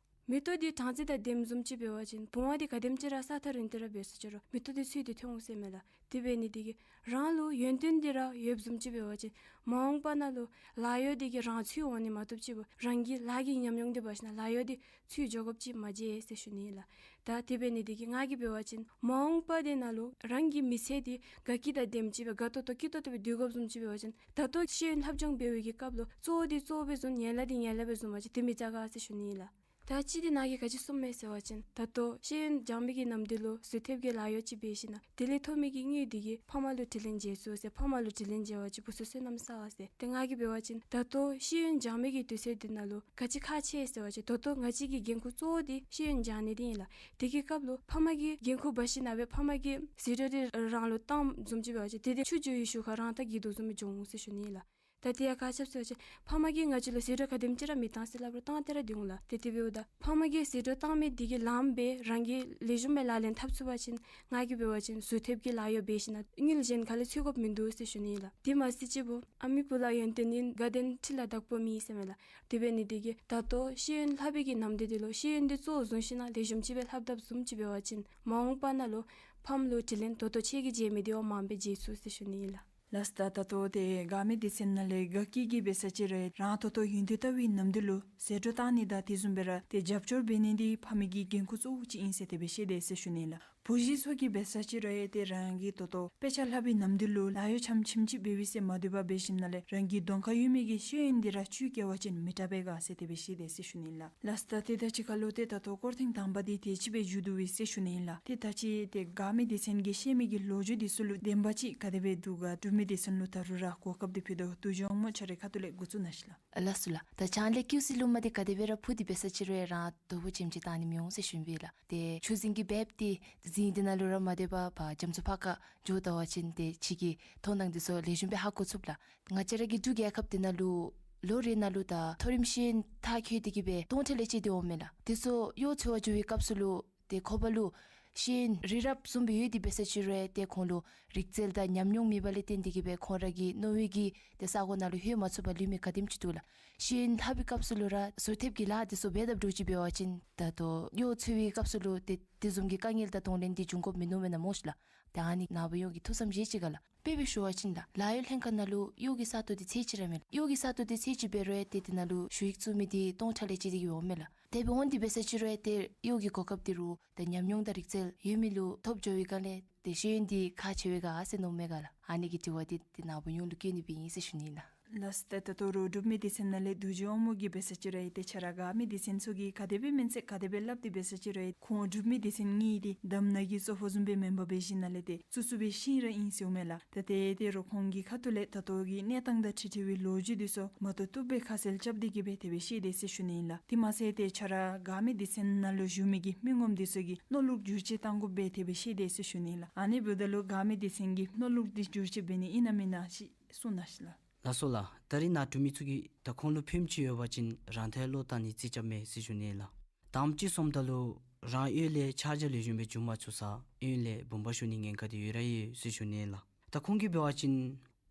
མེ་ཏོག་འདི་གྲངས་རྩིས་དང་ལྡནམ་བཟུམ་ཅིག་འབད་བ་ཅིན་བུང་བ་འདི་ག་དེམ་ཅིག་ར་ས་ཐག་རིང་སྟེ་ར་འབད་ས་ཅིག་རུང་མེ་ཏོག་འདི་ཚུད་དེ་ཐོན་འོང་ཟེར་མས་ལགས། དེ་འབད་ནི་འདི་གིས་རང་ལུ་ཡོན་ཏན་འདི་ར་ཡོདཔ་བཟུམ་ཅིག་འབད་བ་ཅིན་མ་འོངས་པ་ནང་ལུ་ལཱ་གཡོག་འདི་གིས་རང་ཚུད་འོང་ནི་མ་གཏོགས་ཅིག་རང་གི་ལཱ་གི་ཉམས་མྱོང་འདི་འབད་ཞིནམ་ལཱ་གཡོག་འདི་ཚུད་འགྱོ་དགོཔ་ཅིག་མ་མཇལ་ཟེར་ཞུ་ནི་ལགས། ད་དེ་འབད་ནི་འདི་གིས་ང་གིས་འབད་བ་ཅིན་མ་འོངས་པ་འདི་ནང་ལུ་རང་གི་མི་ཚེ་འདི་དགའ་སྐྱིད་དང་ལྡནམ་ཅིག་སྦེ་དགའ་ཏོག་ཏོ་སྐྱིད་ཏོག་ཏོ་སྦེ་སྡོད་དགོཔ་བཟུམ་ཅིག་འབད་བ་ཅིན་ད་ལྟོ་ཤེས་ཡོན་ལྷབ་སྦྱང་འབད་བའི་གི་སྐབས་ལུ་གཙོ་བོ་འདི་གཙོ་བོ་སྦེ་བཟུང་ཡན་ལག་འདི་ཡན་ལག་སྦེ་བཟུང་བ་ཅིན་དེ་མི་བྱ་ག་ཟེར་ཞུ་ནི་ལགས། ད་ཅི་འདི་ནང་གིས་ག་ཅི་གསུངམ་མས་ཟེར་བ་ཅིན་ད་ལྟོ་ཤེས་ཡོན་སྦྱང་མི་གི་ནམ་དུས་ལུ་ཟུར་ཐེབས་ཀྱི་ལཱ་གཡོག་ཅིག་འབད་ཞིནམ་དེ་ལས་ཐོབ་མི་གི་དངུལ་འདི་གིས་ཕ་མ་ལུ་དྲིན་ལན་འཇལ་ཚུགས་ཟེར། ཕ་མ་ལུ་དྲིན་ལན་འཇལ་བ་ཅིན་བུ་ཚུ་བསོད་ནམས་བསགས་ཟེར། ཏེ་ང་གིས་འབད་བ་ཅིན་ད་ལྟོ་ཤེས་ཡོན་སྦྱང་མི་གི་དུས་ཚོད་འདི་ནང་ལུ་ག་ཅི་ཁག་ཆེ་ཟེར་བ་ཅིན་ད་ལྟོ་ང་བཅས་ཀྱི་འགན་ཁུར་གཙོ་བོ་འདི་ཤེས་ཡོན་སྦྱང་ནི་འདི་ཨིན་ལགས། དེ་གི་སྐབས་ལུ་ཕ་མ་གི་འགན་ཁུར་འབག་ཞིནམ་སྦེ་ཕ་མ་གིས་ཟད་འགྲོ་འདི་རང་ལུ་བཏངམ་བཟུམ་ཅིག་འབད་བ་ཅིན་དེ་འདི་ཆུ་འགྱོ་བའི་ཤུལ་ཁར་རང་ད་གི་དོ་བཟུམ་སྦེ་འགྱོ་འོང་ཟེར་ཞུ་ནི་ལགས། ད་དེ་ཡང་ག་ཅི་སྦེ་ཟེར་བ་ཅིན་ཕ་མ་གིས་ང་བཅས་ལུ་ཟད་འགྲོ་ག་དེམ་ཅིག་ར་མི་བཏང་ཟེར་སླབ་རུང་བཏང་སྟེ་ར་སྡོད་འོང་ལགས། ཏེ་དེ་འབདཝ་ད་ཕ་མ་གིས་ཟད་འགྲོ་བཏང་མི་འདི་གི་ལམ་སྦེ་རང་གིས་ལེགས་ཤོམ་སྦེ་ལག་ལེན་འཐབ་ཚུགས་པ་ཅིན་ང་གིས་འབད་བ་ཅིན་ཟུར་ཐེབས་ཀྱི་ལཱ་གཡོག་འབད་ཞིནམ་དངུལ་གཞན་ཁ་ལས་འཚོལ་དགོཔ་མིན་འདུག་ཟེར་ཞུ་ནི་ལགས། དེ་མ་ཚད་ཅིག་བུ་ཨ་མི་བུ་ལ་ཡོན་ཏན་ཡིན། དགའ་ལྡན་ཁྲི་ལ་བདག་པོ་མེད་ཟེར་མས་ལགས། དེ་འབད་ནི་འདི་གིས་ད་ལྟོ་ཤེས་ཡོན་ལྷབ་པའི་གི་ནམ་དུས་འདི་ལུ་ཤེས་ཡོན་འདི་གཙོ་བོ་བཟུང་ཞིནམ་ལེགས་ཤོམ་ཅིག་སྦེ་ལྷབ་དཔ་བཟུམ་ཅིག་འབད་བ་ཅིན་མ་འོངས་པ་ནང་ལུ་ཕམ་ལུ་དྲིན་ལན་ད་ལྟོ་ཁྱེད་ཀྱིས་འཇལ་མི་འདི་བ་མངམ་སྦེ་འཇལ་ཚུགས་ཟེར་ཞུ་ནི་ཨིན་ལགས། ལགས་སོ། ད་ད་ལྟོ་ཏེ་དགའ་མི་སྡེ་ཚན་ནང་ལས་དགའ་སྐྱིད་ཀྱིས་འབད་ས་ཅིག་ར་རང་ད་ལྟོ་ཡོན་ཏན་ལྟ་བའི་ནམ་དུས་ལུ་ཟད་འགྲོ་བཏང་ནི་དང་དེ་བཟུམ་སྦེ་ར་ཏེ་རྒྱབ་སྐྱོར་འབད་ནི་འདི་ཕམ་གི་འགན་ཁུར་གཙོ་བོ་ཅིག་ཨིན་ཟེར་དེ་སྦེ་ཤེས་དེས་ཟེར་ཞུ་ནི་ལགས། བུ་གཞི་ཚུ་གིས་འབད་ས་ཅིག་ར་ཏེ་རང་གི་ད་ལྟོ་དཔེ་ཆ་ལྷབ་པའི་ནམ་དུས་ལུ་ལཱ་གཡོག་ཆམ་ཆིམ་ཅིག་འབད་བའི་ཟེར་མ་སྡོད་པར་འབད་ཞིནམ་ལས་རང་གི་གདོང་ཁར་ཡོད་མི་གི་ཤེས་ཡོན་འདི་ར་ཆུ་བཀལ་བ་ཅིན་མི་དྲག་པས་ག་ཟེར་དེ་སྦེ་ཤེས་དེས་ཟེར་ཞུ་ནི་ལགས། ལགས་སོ། ད་ཏེ་ད་ཅི་ཁ་ལུ་ཏེ་ད་ལྟོ་སྐོར་ཐེངས་དང་པ་འདི་དེ་ཅིག་སྦེ་མཇུག་བསྡུ་ཡི་ཟེར་ཞུ་ནི་ལགས། ཏེ་ད་ཅི་ཏེ་དགའ་མི་སྡེ་ཚན་གྱིས་བཤད་མི་གི་ལོ་རྒྱུས་འདི་ཚུ་ལུ་བདེན་པ་ཅིག་ག་དེ་སྦེ་འདུག་ག་འབྲུག་མི་སྡེ་ཚན་ལུ་ད་རུང་ར་གོ་སྐབས་འདི་ཕུལ་དོ། རྡོ་རྗེ་དབང་མོ་ཁྱོད་རའི་ཁ་ཐུག་ལས་འགོ་བཙུགས་གནང་ཤིག་ལགས། ལགས་སོ་ལགས། ད་བྱང་ལས་ཀེའུ་སི་ལུ་མ་འདི་ག་དེ་སྦེ་ར་འཕུ་སྟེ་འབད་ས་ཅིག་ར་རང་དོ་ཕོག་ཆེམ་ཅིག་བཏང་ནི་མི་འོང་ཟེར་ཞུ་ནི་ལགས། ཏེ་ཆུ་རྫིང་གི་འབདཝ་འདི་རྫིང་འདི་ནང་ལུ་ར་མ་སྡོད་པར་ཕར་རྒྱ་མཚོ་ཕར་ཁར་འགྱོ་ད་པ་ཅིན་ཏེ་ཕྱི་གི་མཐོང་སྟངས་འདི་ཚུ་ལེགས་ཤོམ་སྦེ་ཧ་གོ་ཚུགས་ལགས། ང་བཅས་ར་གི་འབྲུག་རྒྱལ་ཁབ་འདི་ནང་ལུ་ལོ་རེ་ནང་ལུ་ད་མཐོ་རིམ་ཤེས་ཡོན་མཐར་འཁྱོལ་ཏེ་གི་སྦེ་སྟོང་ཕྲག་ལས་བཅད་དེ་འོང་མས་ལགས། དེ་ཚུ་གཡོག་འཚོལ་བར་འགྱོ་བའི་སྐབས་སུ་ལུ་ཏེ་ཁོ་པ་ལུ་ཤེས་ཡོན་རི་རབ་བཟུམ་སྦེ་ཡོད་དེ་འབད་ས་ཅིག་ར་ཏེ་ཁོང་ལུ་རིག་རྩལ་དང་ཉམས་མྱོང་མེད་པ་ལས་བརྟེན་ཏེ་གི་སྦེ་ཁོང་ར་གི་མནོ་བའི་གི་ཏེ་ས་གོ་ནང་ལུ་ལྷོད་མ་ཚུགས་པར་ལུས་མི་ག་དེམ་ཅིག་འདུག་ལགས། ཤེས་ཡོན་ལྷབ་པའི་སྐབས་སུ་ལུ་ར་ཟུར་ཐེབས་ཀྱི་ལཱ་འདི་ཚུ་འབད་དཔ་འདྲཝ་ཅིག་འབད་བ་ཅིན་ད་ལྟོ་གཡོག་འཚོལ་བའི་སྐབས་སུ་ལུ་ཏེ་དེ་བཟུམ་གྱི་དཀའ་ངལ་དང་གདོང་ལེན་འདི་འབྱུང་དགོཔ་མིན་ནུག་མེན་ན་སྨོ་ཤིག་ལགས། ཏེ་ཨ་ནི་ནཱ་བུ་ཡོངས་ཀྱིས་ཐུགས་བསམ་བཞེས་ཅི་ག་ལགས། དཔེ་སྦེ་ཞུ་བ་ཅིན་ལགས་ལཱ་གཡོག་ལྷན་ཁག་ནང་ལུ་གཡོག་གི་ས་སྟོང་འདི་ཚད་ཅིག་ར་མས་ལགས། གཡོག་གི་ས་སྟོང་འདི་ཚད་ཅིག་འབད་རུང་ཏེ་དེ་ནང་ལུ་ཞུ་ཡིག་བཙུགས་མི་འདི་སྟོང་ཕྲག་ལས་བཅད་དེ་གི་འོང་མས་ལགས། དེ་སྦེ་འོང་སྟེ་འབད་ས་ཅིག་ར་ཏེ་གཡོག་གི་གོ་སྐབས་འདི་རུང་ཏེ་ཉམས་མྱོང་དང་རིག་རྩལ་ཡོད་མི་ལུ་ཐོབ་འགྱོ་བའི་སྒང་ལས་ཏེ་ཤེས་ཡོན་འདི་ཁག་ཆེ་བས་ག་ཟེར་མནོཝ་མས་ག་ལགས། ཨ་ནི་གི་དྲི་བ་འདི་ཏེ་ནཱ་བུ་ཡོངས་ལུ་བཀོད་ནི་སྦེ་ཨིན་ཟེར་ཞུ་ནི་ལགས། ལགས་སོ། ད་ད་ལྟོ་ར་འབྲུག་མི་སྡེ་ཚན་ནང་ལས་རྡོ་རྗེ་དབང་མོ་གིས་འབད་ས་ཅིག་ར་ཏེ་ཁྱོད་ར་དགའ་མི་སྡེ་ཚན་ཚུ་གིས་ག་དེ་སྦེ་མེན་ཟེར་ག་དེ་སྦེ་སླབ་སྟེ་འབད་ས་ཅིག་ར་ཁོང་འབྲུག་མི་སྡེ་ཚན་གཉིས་འདི་འདམ་ནང་གི་སོ་ཕོ་བཟུམ་སྦེ་མེན་པར་འབད་ཞིནམ་ལས་ཏེ་བཙུགས་བཙུགས་པའི་ཤིང་ར་ཨིན་ཟེརཝ་མས་ལགས། ད་ཏེ་ཏེ་རོགས་ཁོང་གི་ཁ་ཐུག་ལས་ད་ལྟོ་གི་གནས་སྟངས་དང་འཁྲིལ་འཁྲིལ་བའི་ལོ་རྒྱུས་འདི་ཚུ་མ་ཐུབ་ཐུབ་སྦེ་ཁ་གསལ་རྐྱབ་སྟེ་གི་སྦེ་དེ་སྦེ་བཤད་དེས་ཟེར་ཞུ་ནི་ལགས། དེ་མ་ཚད་ཏེ་ཁྱོད་ར་དགའ་མི་སྡེ་ཚན་ནང་ལུ་བཞུགས་མི་གི་མི་ངོམ་འདི་ཚུ་གི་མནོ་ལུགས་འགྱུར་བཅོས་གཏང་དགོ་པས་དེ་སྦེ་བཤད་དེས་ཟེར་ཞུ་ནི་ལགས། ཨ་ནི་འབདཝ་ད་ལུ་དགའ་མི་སྡེ་ཚན་གྱི་མནོ་ལུགས་འདི་འགྱུར་བཅོས་འབད་ནི་ཨིན་ན་མེན་ན་ཅིག་གསུང་གནང་ཤིག་ལགས། ལགས་སོ་ལགས། ད་རིས་ནཱ་འབྲུག་མི་ཚུ་གིས་ད་ཁོང་ལུ་ཕནམ་ཅིག་ཡོད་པ་ཅིན་རང་ཐལ་བློ་བཏང་ནི་རྩིས་རྐྱབ་མས་ཟེར་ཞུ་ནི་ལགས། དང་པ་ཅིག་སོངམ་ད་ལུ་རང་གཡོག་ལས་ཕྱག་རྒྱ་ལེགས་ཤོམ་སྦེ་འགྱོ་མ་ཚུགས་ས་གཡོག་ལས་བུམ་པ་ཞུ་ནི་ཉེན་ཁ་འདི་ཡོད་ར་ཡོད་ཟེར་ཞུ་ནི་ལགས། ད་ཁོང་གིས་འབད་བ་ཅིན་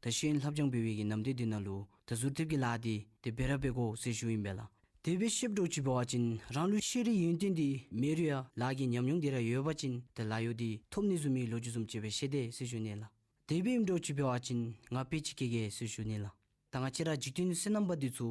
ད་ཤེས་ཡོན་ལྷབ་སྦྱང་འབད་བའི་གི་ནམ་དུས་འདི་ནང་ལུ་ད་ཟུར་ཐེབས་ཀྱི་ལཱ་འདི་ཏེ་འབད་ར་འབད་དགོ་ཟེར་ཞུཝ་ཨིན་པས་ལགས། དེ་སྦེ་ཤེསཔ་འདྲཝ་ཅིག་འབད་བ་ཅིན་རང་ལུ་ཤེས་རིག་ཡོན་ཏན་འདི་མེད་རུང་ཡང་ལཱ་གི་ཉམས་མྱོང་འདི་ར་ཡོད་པ་ཅིན་ད་ལཱ་གཡོག་འདི་ཐོབ་ནི་བཟུམ་མའི་ལོ་རྒྱུས་བཟུམ་ཅིག་སྦེ་བཤད་དེས་ཟེར་ཞུ་ནི་ལགས། དེ་སྦེ་ཨིནམ་འདྲཝ་ཅིག་འབད་བ་ཅིན་ང་དཔེ་ཅིག་བཀོད་གེ་ཟེར་ཞུ་ནི་ལགས། ད་ང་བཅས་ར་འཇིག་རྟེན་སོ་ནམ་པ་འདི་ཚུ་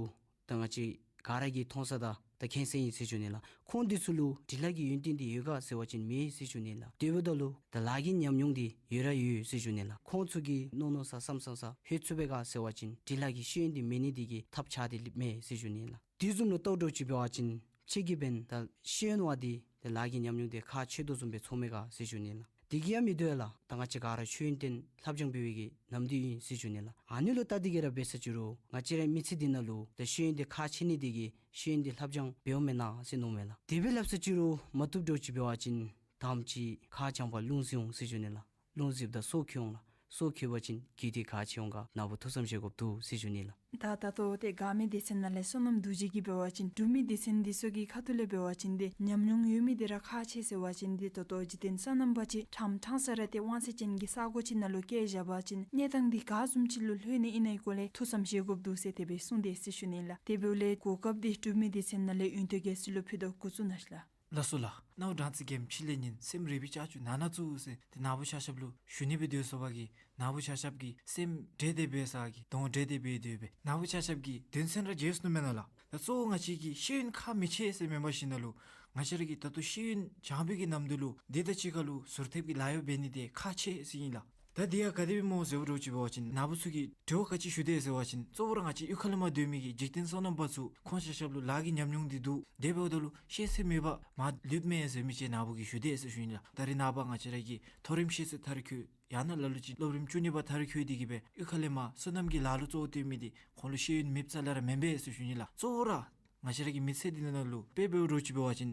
ད་ང་བཅས་ག་ར་གིས་མཐོང་ས་དང་ད་མཁྱེན་ས་ཨིན་ཟེར་ཞུ་ནི་ལགས། ཁོང་འདི་ཚུ་ལུ་འབྲི་ལྷག་གི་ཡོན་ཏན་འདི་ཡོད་ག་ཟེར་བ་ཅིན་མེད་ཟེར་ཞུ་ནི་ལགས། དེ་འབདཝ་ད་ལུ་ད་ལཱ་གི་ཉམས་མྱོང་འདི་ཡོད་ར་ཡོད་ཟེར་ཞུ་ནི་ལགས། ཁོང་ཚུ་གིས་མནོ་མནོ་ས་བསམ་བསམ་ས་ལྷོད་ཚུགས་པས་ག་ཟེར་བ་ཅིན་འབྲི་ལྷག་གི་ཤེས་ཡོན་འདི་མེད་ནི་འདི་གིས་ཐབས་ཆག་སྟེ་ལུསཔ་མས་ཟེར་ཞུ་ནི་ལགས། དེ་བཟུམ་ལུ་ལྟཝ་འདྲཝ་ཅིག་འབད་བ་ཅིན་ཁྱོད་ཀྱིས་འབདན་ད་ཤེས་ཡོན་བ་འདི་ད་ལཱ་གི་ཉམས་མྱོང་འདི་ཁག་ཆེ་དོ་བཟུམ་སྦེ་ཚོརཝ་མས་ག་ཟེར་ཞུ་ནི་ལགས། དེ་གིས་ཡང་མི་དོ་ལགས། ད་ང་བཅས་ག་ར་ཤེས་ཡོན་ལྡན་ལྷབ་སྦྱང་འབད་བའི་གི་ནམ་དུས་ཨིན་ཟེར་ཞུ་ནི་ལགས། ཨ་ནི་ལུ་བལྟ་སྟེ་གི་ར་འབད་ས་ཅིག་རུང་ང་བཅས་རའི་མི་ཚེ་འདི་ནང་ལུ་ད་ཤེས་ཡོན་འདི་ཁག་ཆེ་ནི་འདི་གིས་ཤེས་ཡོན་འདི་ལྷབ་སྦྱང་འབདཝ་མེན་ན་ཟེར་མནོཝ་མས་ལགས། དེ་སྦེ་སླབ་ས་ཅིག་རུང་མ་བཏུབ་འདྲཝ་ཅིག་འབད་བ་ཅིན་དང་པ་ཅིག་ཁ་བྱང་པ་རླུང་བཞི་འོང་ཟེར་ཞུ་ནི་ལགས། རླུང་བཞི་འབདཝ་ད་སྲོག་འཁོལ་འོང་ལགས། སྲོག་འཁོལ་བ་ཅིན་རྒུད་འཐུས་ག་ཅི་འོང་ག་ནཱ་བུ་ཐུགས་བསམ་བཞེས་དགོཔ་འདུག་ཟེར་ཞུ་ནི་ལགས། ད་ད་ལྟོ་ཏེ་དགའ་མི་སྡེ་ཚན་ནང་ལས་བསོད་ནམས་རྡོ་རྗེ་གིས་འབད་བ་ཅིན་འབྲུག་མི་སྡེ་ཚན་འདི་ཚུ་གི་ཁ་ཐུག་ལས་འབད་བ་ཅིན་ཏེ་ཉམས་མྱོང་ཡོད་མི་འདི་ར་ཁག་ཆེ་ཟེར་བ་ཅིན་ཏེ་ད་ལྟོ་འཇིག་རྟེན་སོ་ནམ་པ་ཅིག་ཕྲང་ཕྲང་ས་ར་ཏེ་དབང་ཚད་ཅན་གྱི་ས་གོ་ཅིག་ནང་ལུ་བསྐྱལ་བཞག་པ་ཅིན་གནས་སྟངས་འདི་ག་བཟུམ་ཅིག་ལུ་ལྷོད་ནི་ཨིན་ན་གི་སྐོར་ལས་ཐུགས་བསམ་བཞེས་དགོཔ་འདུག་ཟེར་དེ་སྦེ་གསུངས་དེས་ཟེར་ཞུ་ནི་ལགས། དེ་འབདཝ་ལས་གོ་སྐབས་འདི་འབྲུག་མི་སྡེ་ཚན་ནང་ལས་ཡོན་ཏན་རྒྱས་ཚུལ་ལུ་ཕུལ་དོ། འགོ་བཙུགས་གནང་ཤིག་ལགས། ལགས་སོ་ལགས། རྣ་བ་སྦྲང་རྩི་རྒྱན་ཕྱི་ལས་ཉན། སེམས་རིག་པའི་ལྕགས་ཀྱུ་ནང་ན་བཙུགས་ཟེར་ཏེ་ནཱ་བུ་ཆ་ཁྱབ་ལུ་ཞུ་ནི་སྦེ་སྡོད་སོ་བ་གི་ནཱ་བུ་ཆ་ཁྱབ་ཀྱི་སེམས་འདྲེས་ཏེ་འབད་ས་གི་གདོང་འདྲེས་ཏེ་འབད་སྡོད་པས། ནཱ་བུ་ཆ་ཁྱབ་ཀྱི་དོན་ཚན་ར་རྒྱས་སོ་ནུག་མེན་ན་ལགས། ད་གཙོ་བོ་ང་བཅས་ཀྱིས་ཤེས་ཡོན་ཁག་མི་ཆེ་ཟེར་མེན་པར་ཞིནམ་ལས་ང་བཅས་ར་གིས་ད་ལྟོ་ཤེས་ཡོན་སྦྱང་བའི་གི་ནམ་དུས་ལུ་དེ་དང་གཅིག་ཁར་ལུ་ཟུར་ཐེབས་ཀྱི་ལཱ་གཡོག་འབད་ནི་འདི་ཁག་ཆེ་ཟེར་ཨིན་ལགས། ད་འདི་ཡང་ག་དེ་སྦེ་སྨོ་ཟེར་བ་འདྲཝ་ཅིག་འབད་བ་ཅིན་ནཱ་བུ་ཚུ་གིས་དྲི་བ་ག་ཅི་ཞུ་དེས་ཟེར་བ་ཅིན་གཙོ་བོ་ར་ང་བཅས་གཡུས་ཁ་ལས་མར་སྡོད་མི་གི་འཇིག་རྟེན་སོ་ནམ་པ་ཚུ་ཁོང་ཆ་ཁྱབ་ལུ་ལཱ་གི་ཉམས་མྱོང་འདི་འདུག། དེ་འབདཝ་ད་ལུ་ཤེས་ཚད་མེད་པར་མར་ལུསཔ་མས་ཟེར་མི་ཅིག་ནཱ་བུ་གིས་ཞུ་དེས་ཟེར་ཞུ་ནི་ལགས། ད་རེས་ནངས་པ་ང་བཅས་ར་གི་མཐོ་རིམ་ཤེས་ཚད་མཐར་འཁྱོལ་ཡང་ན་ལ་ལུ་ཅིག་སློབ་རིམ་བཅུ་གཉིས་པ་མཐར་འཁྱོལ་ཏེ་གི་སྦེ་གཡུས་ཁ་ལས་མར་སོ་ནམ་གྱི་ལཱ་ལུ་གཙོ་བོ་སྟོན་མི་འདི་ཁོང་ལུ་ཤེས་ཡོན་མེདཔ་རྩ་ལས་ར་མེན་པས་ཟེར་ཞུ་ནི་ལགས། གཙོ་བོ་ར་ང་བཅས་ར་གི་མི་ཚེ་འདི་ནང་ལུ་དཔེ་འབད་བ་འདྲཝ་ཅིག་འབད་བ་ཅིན་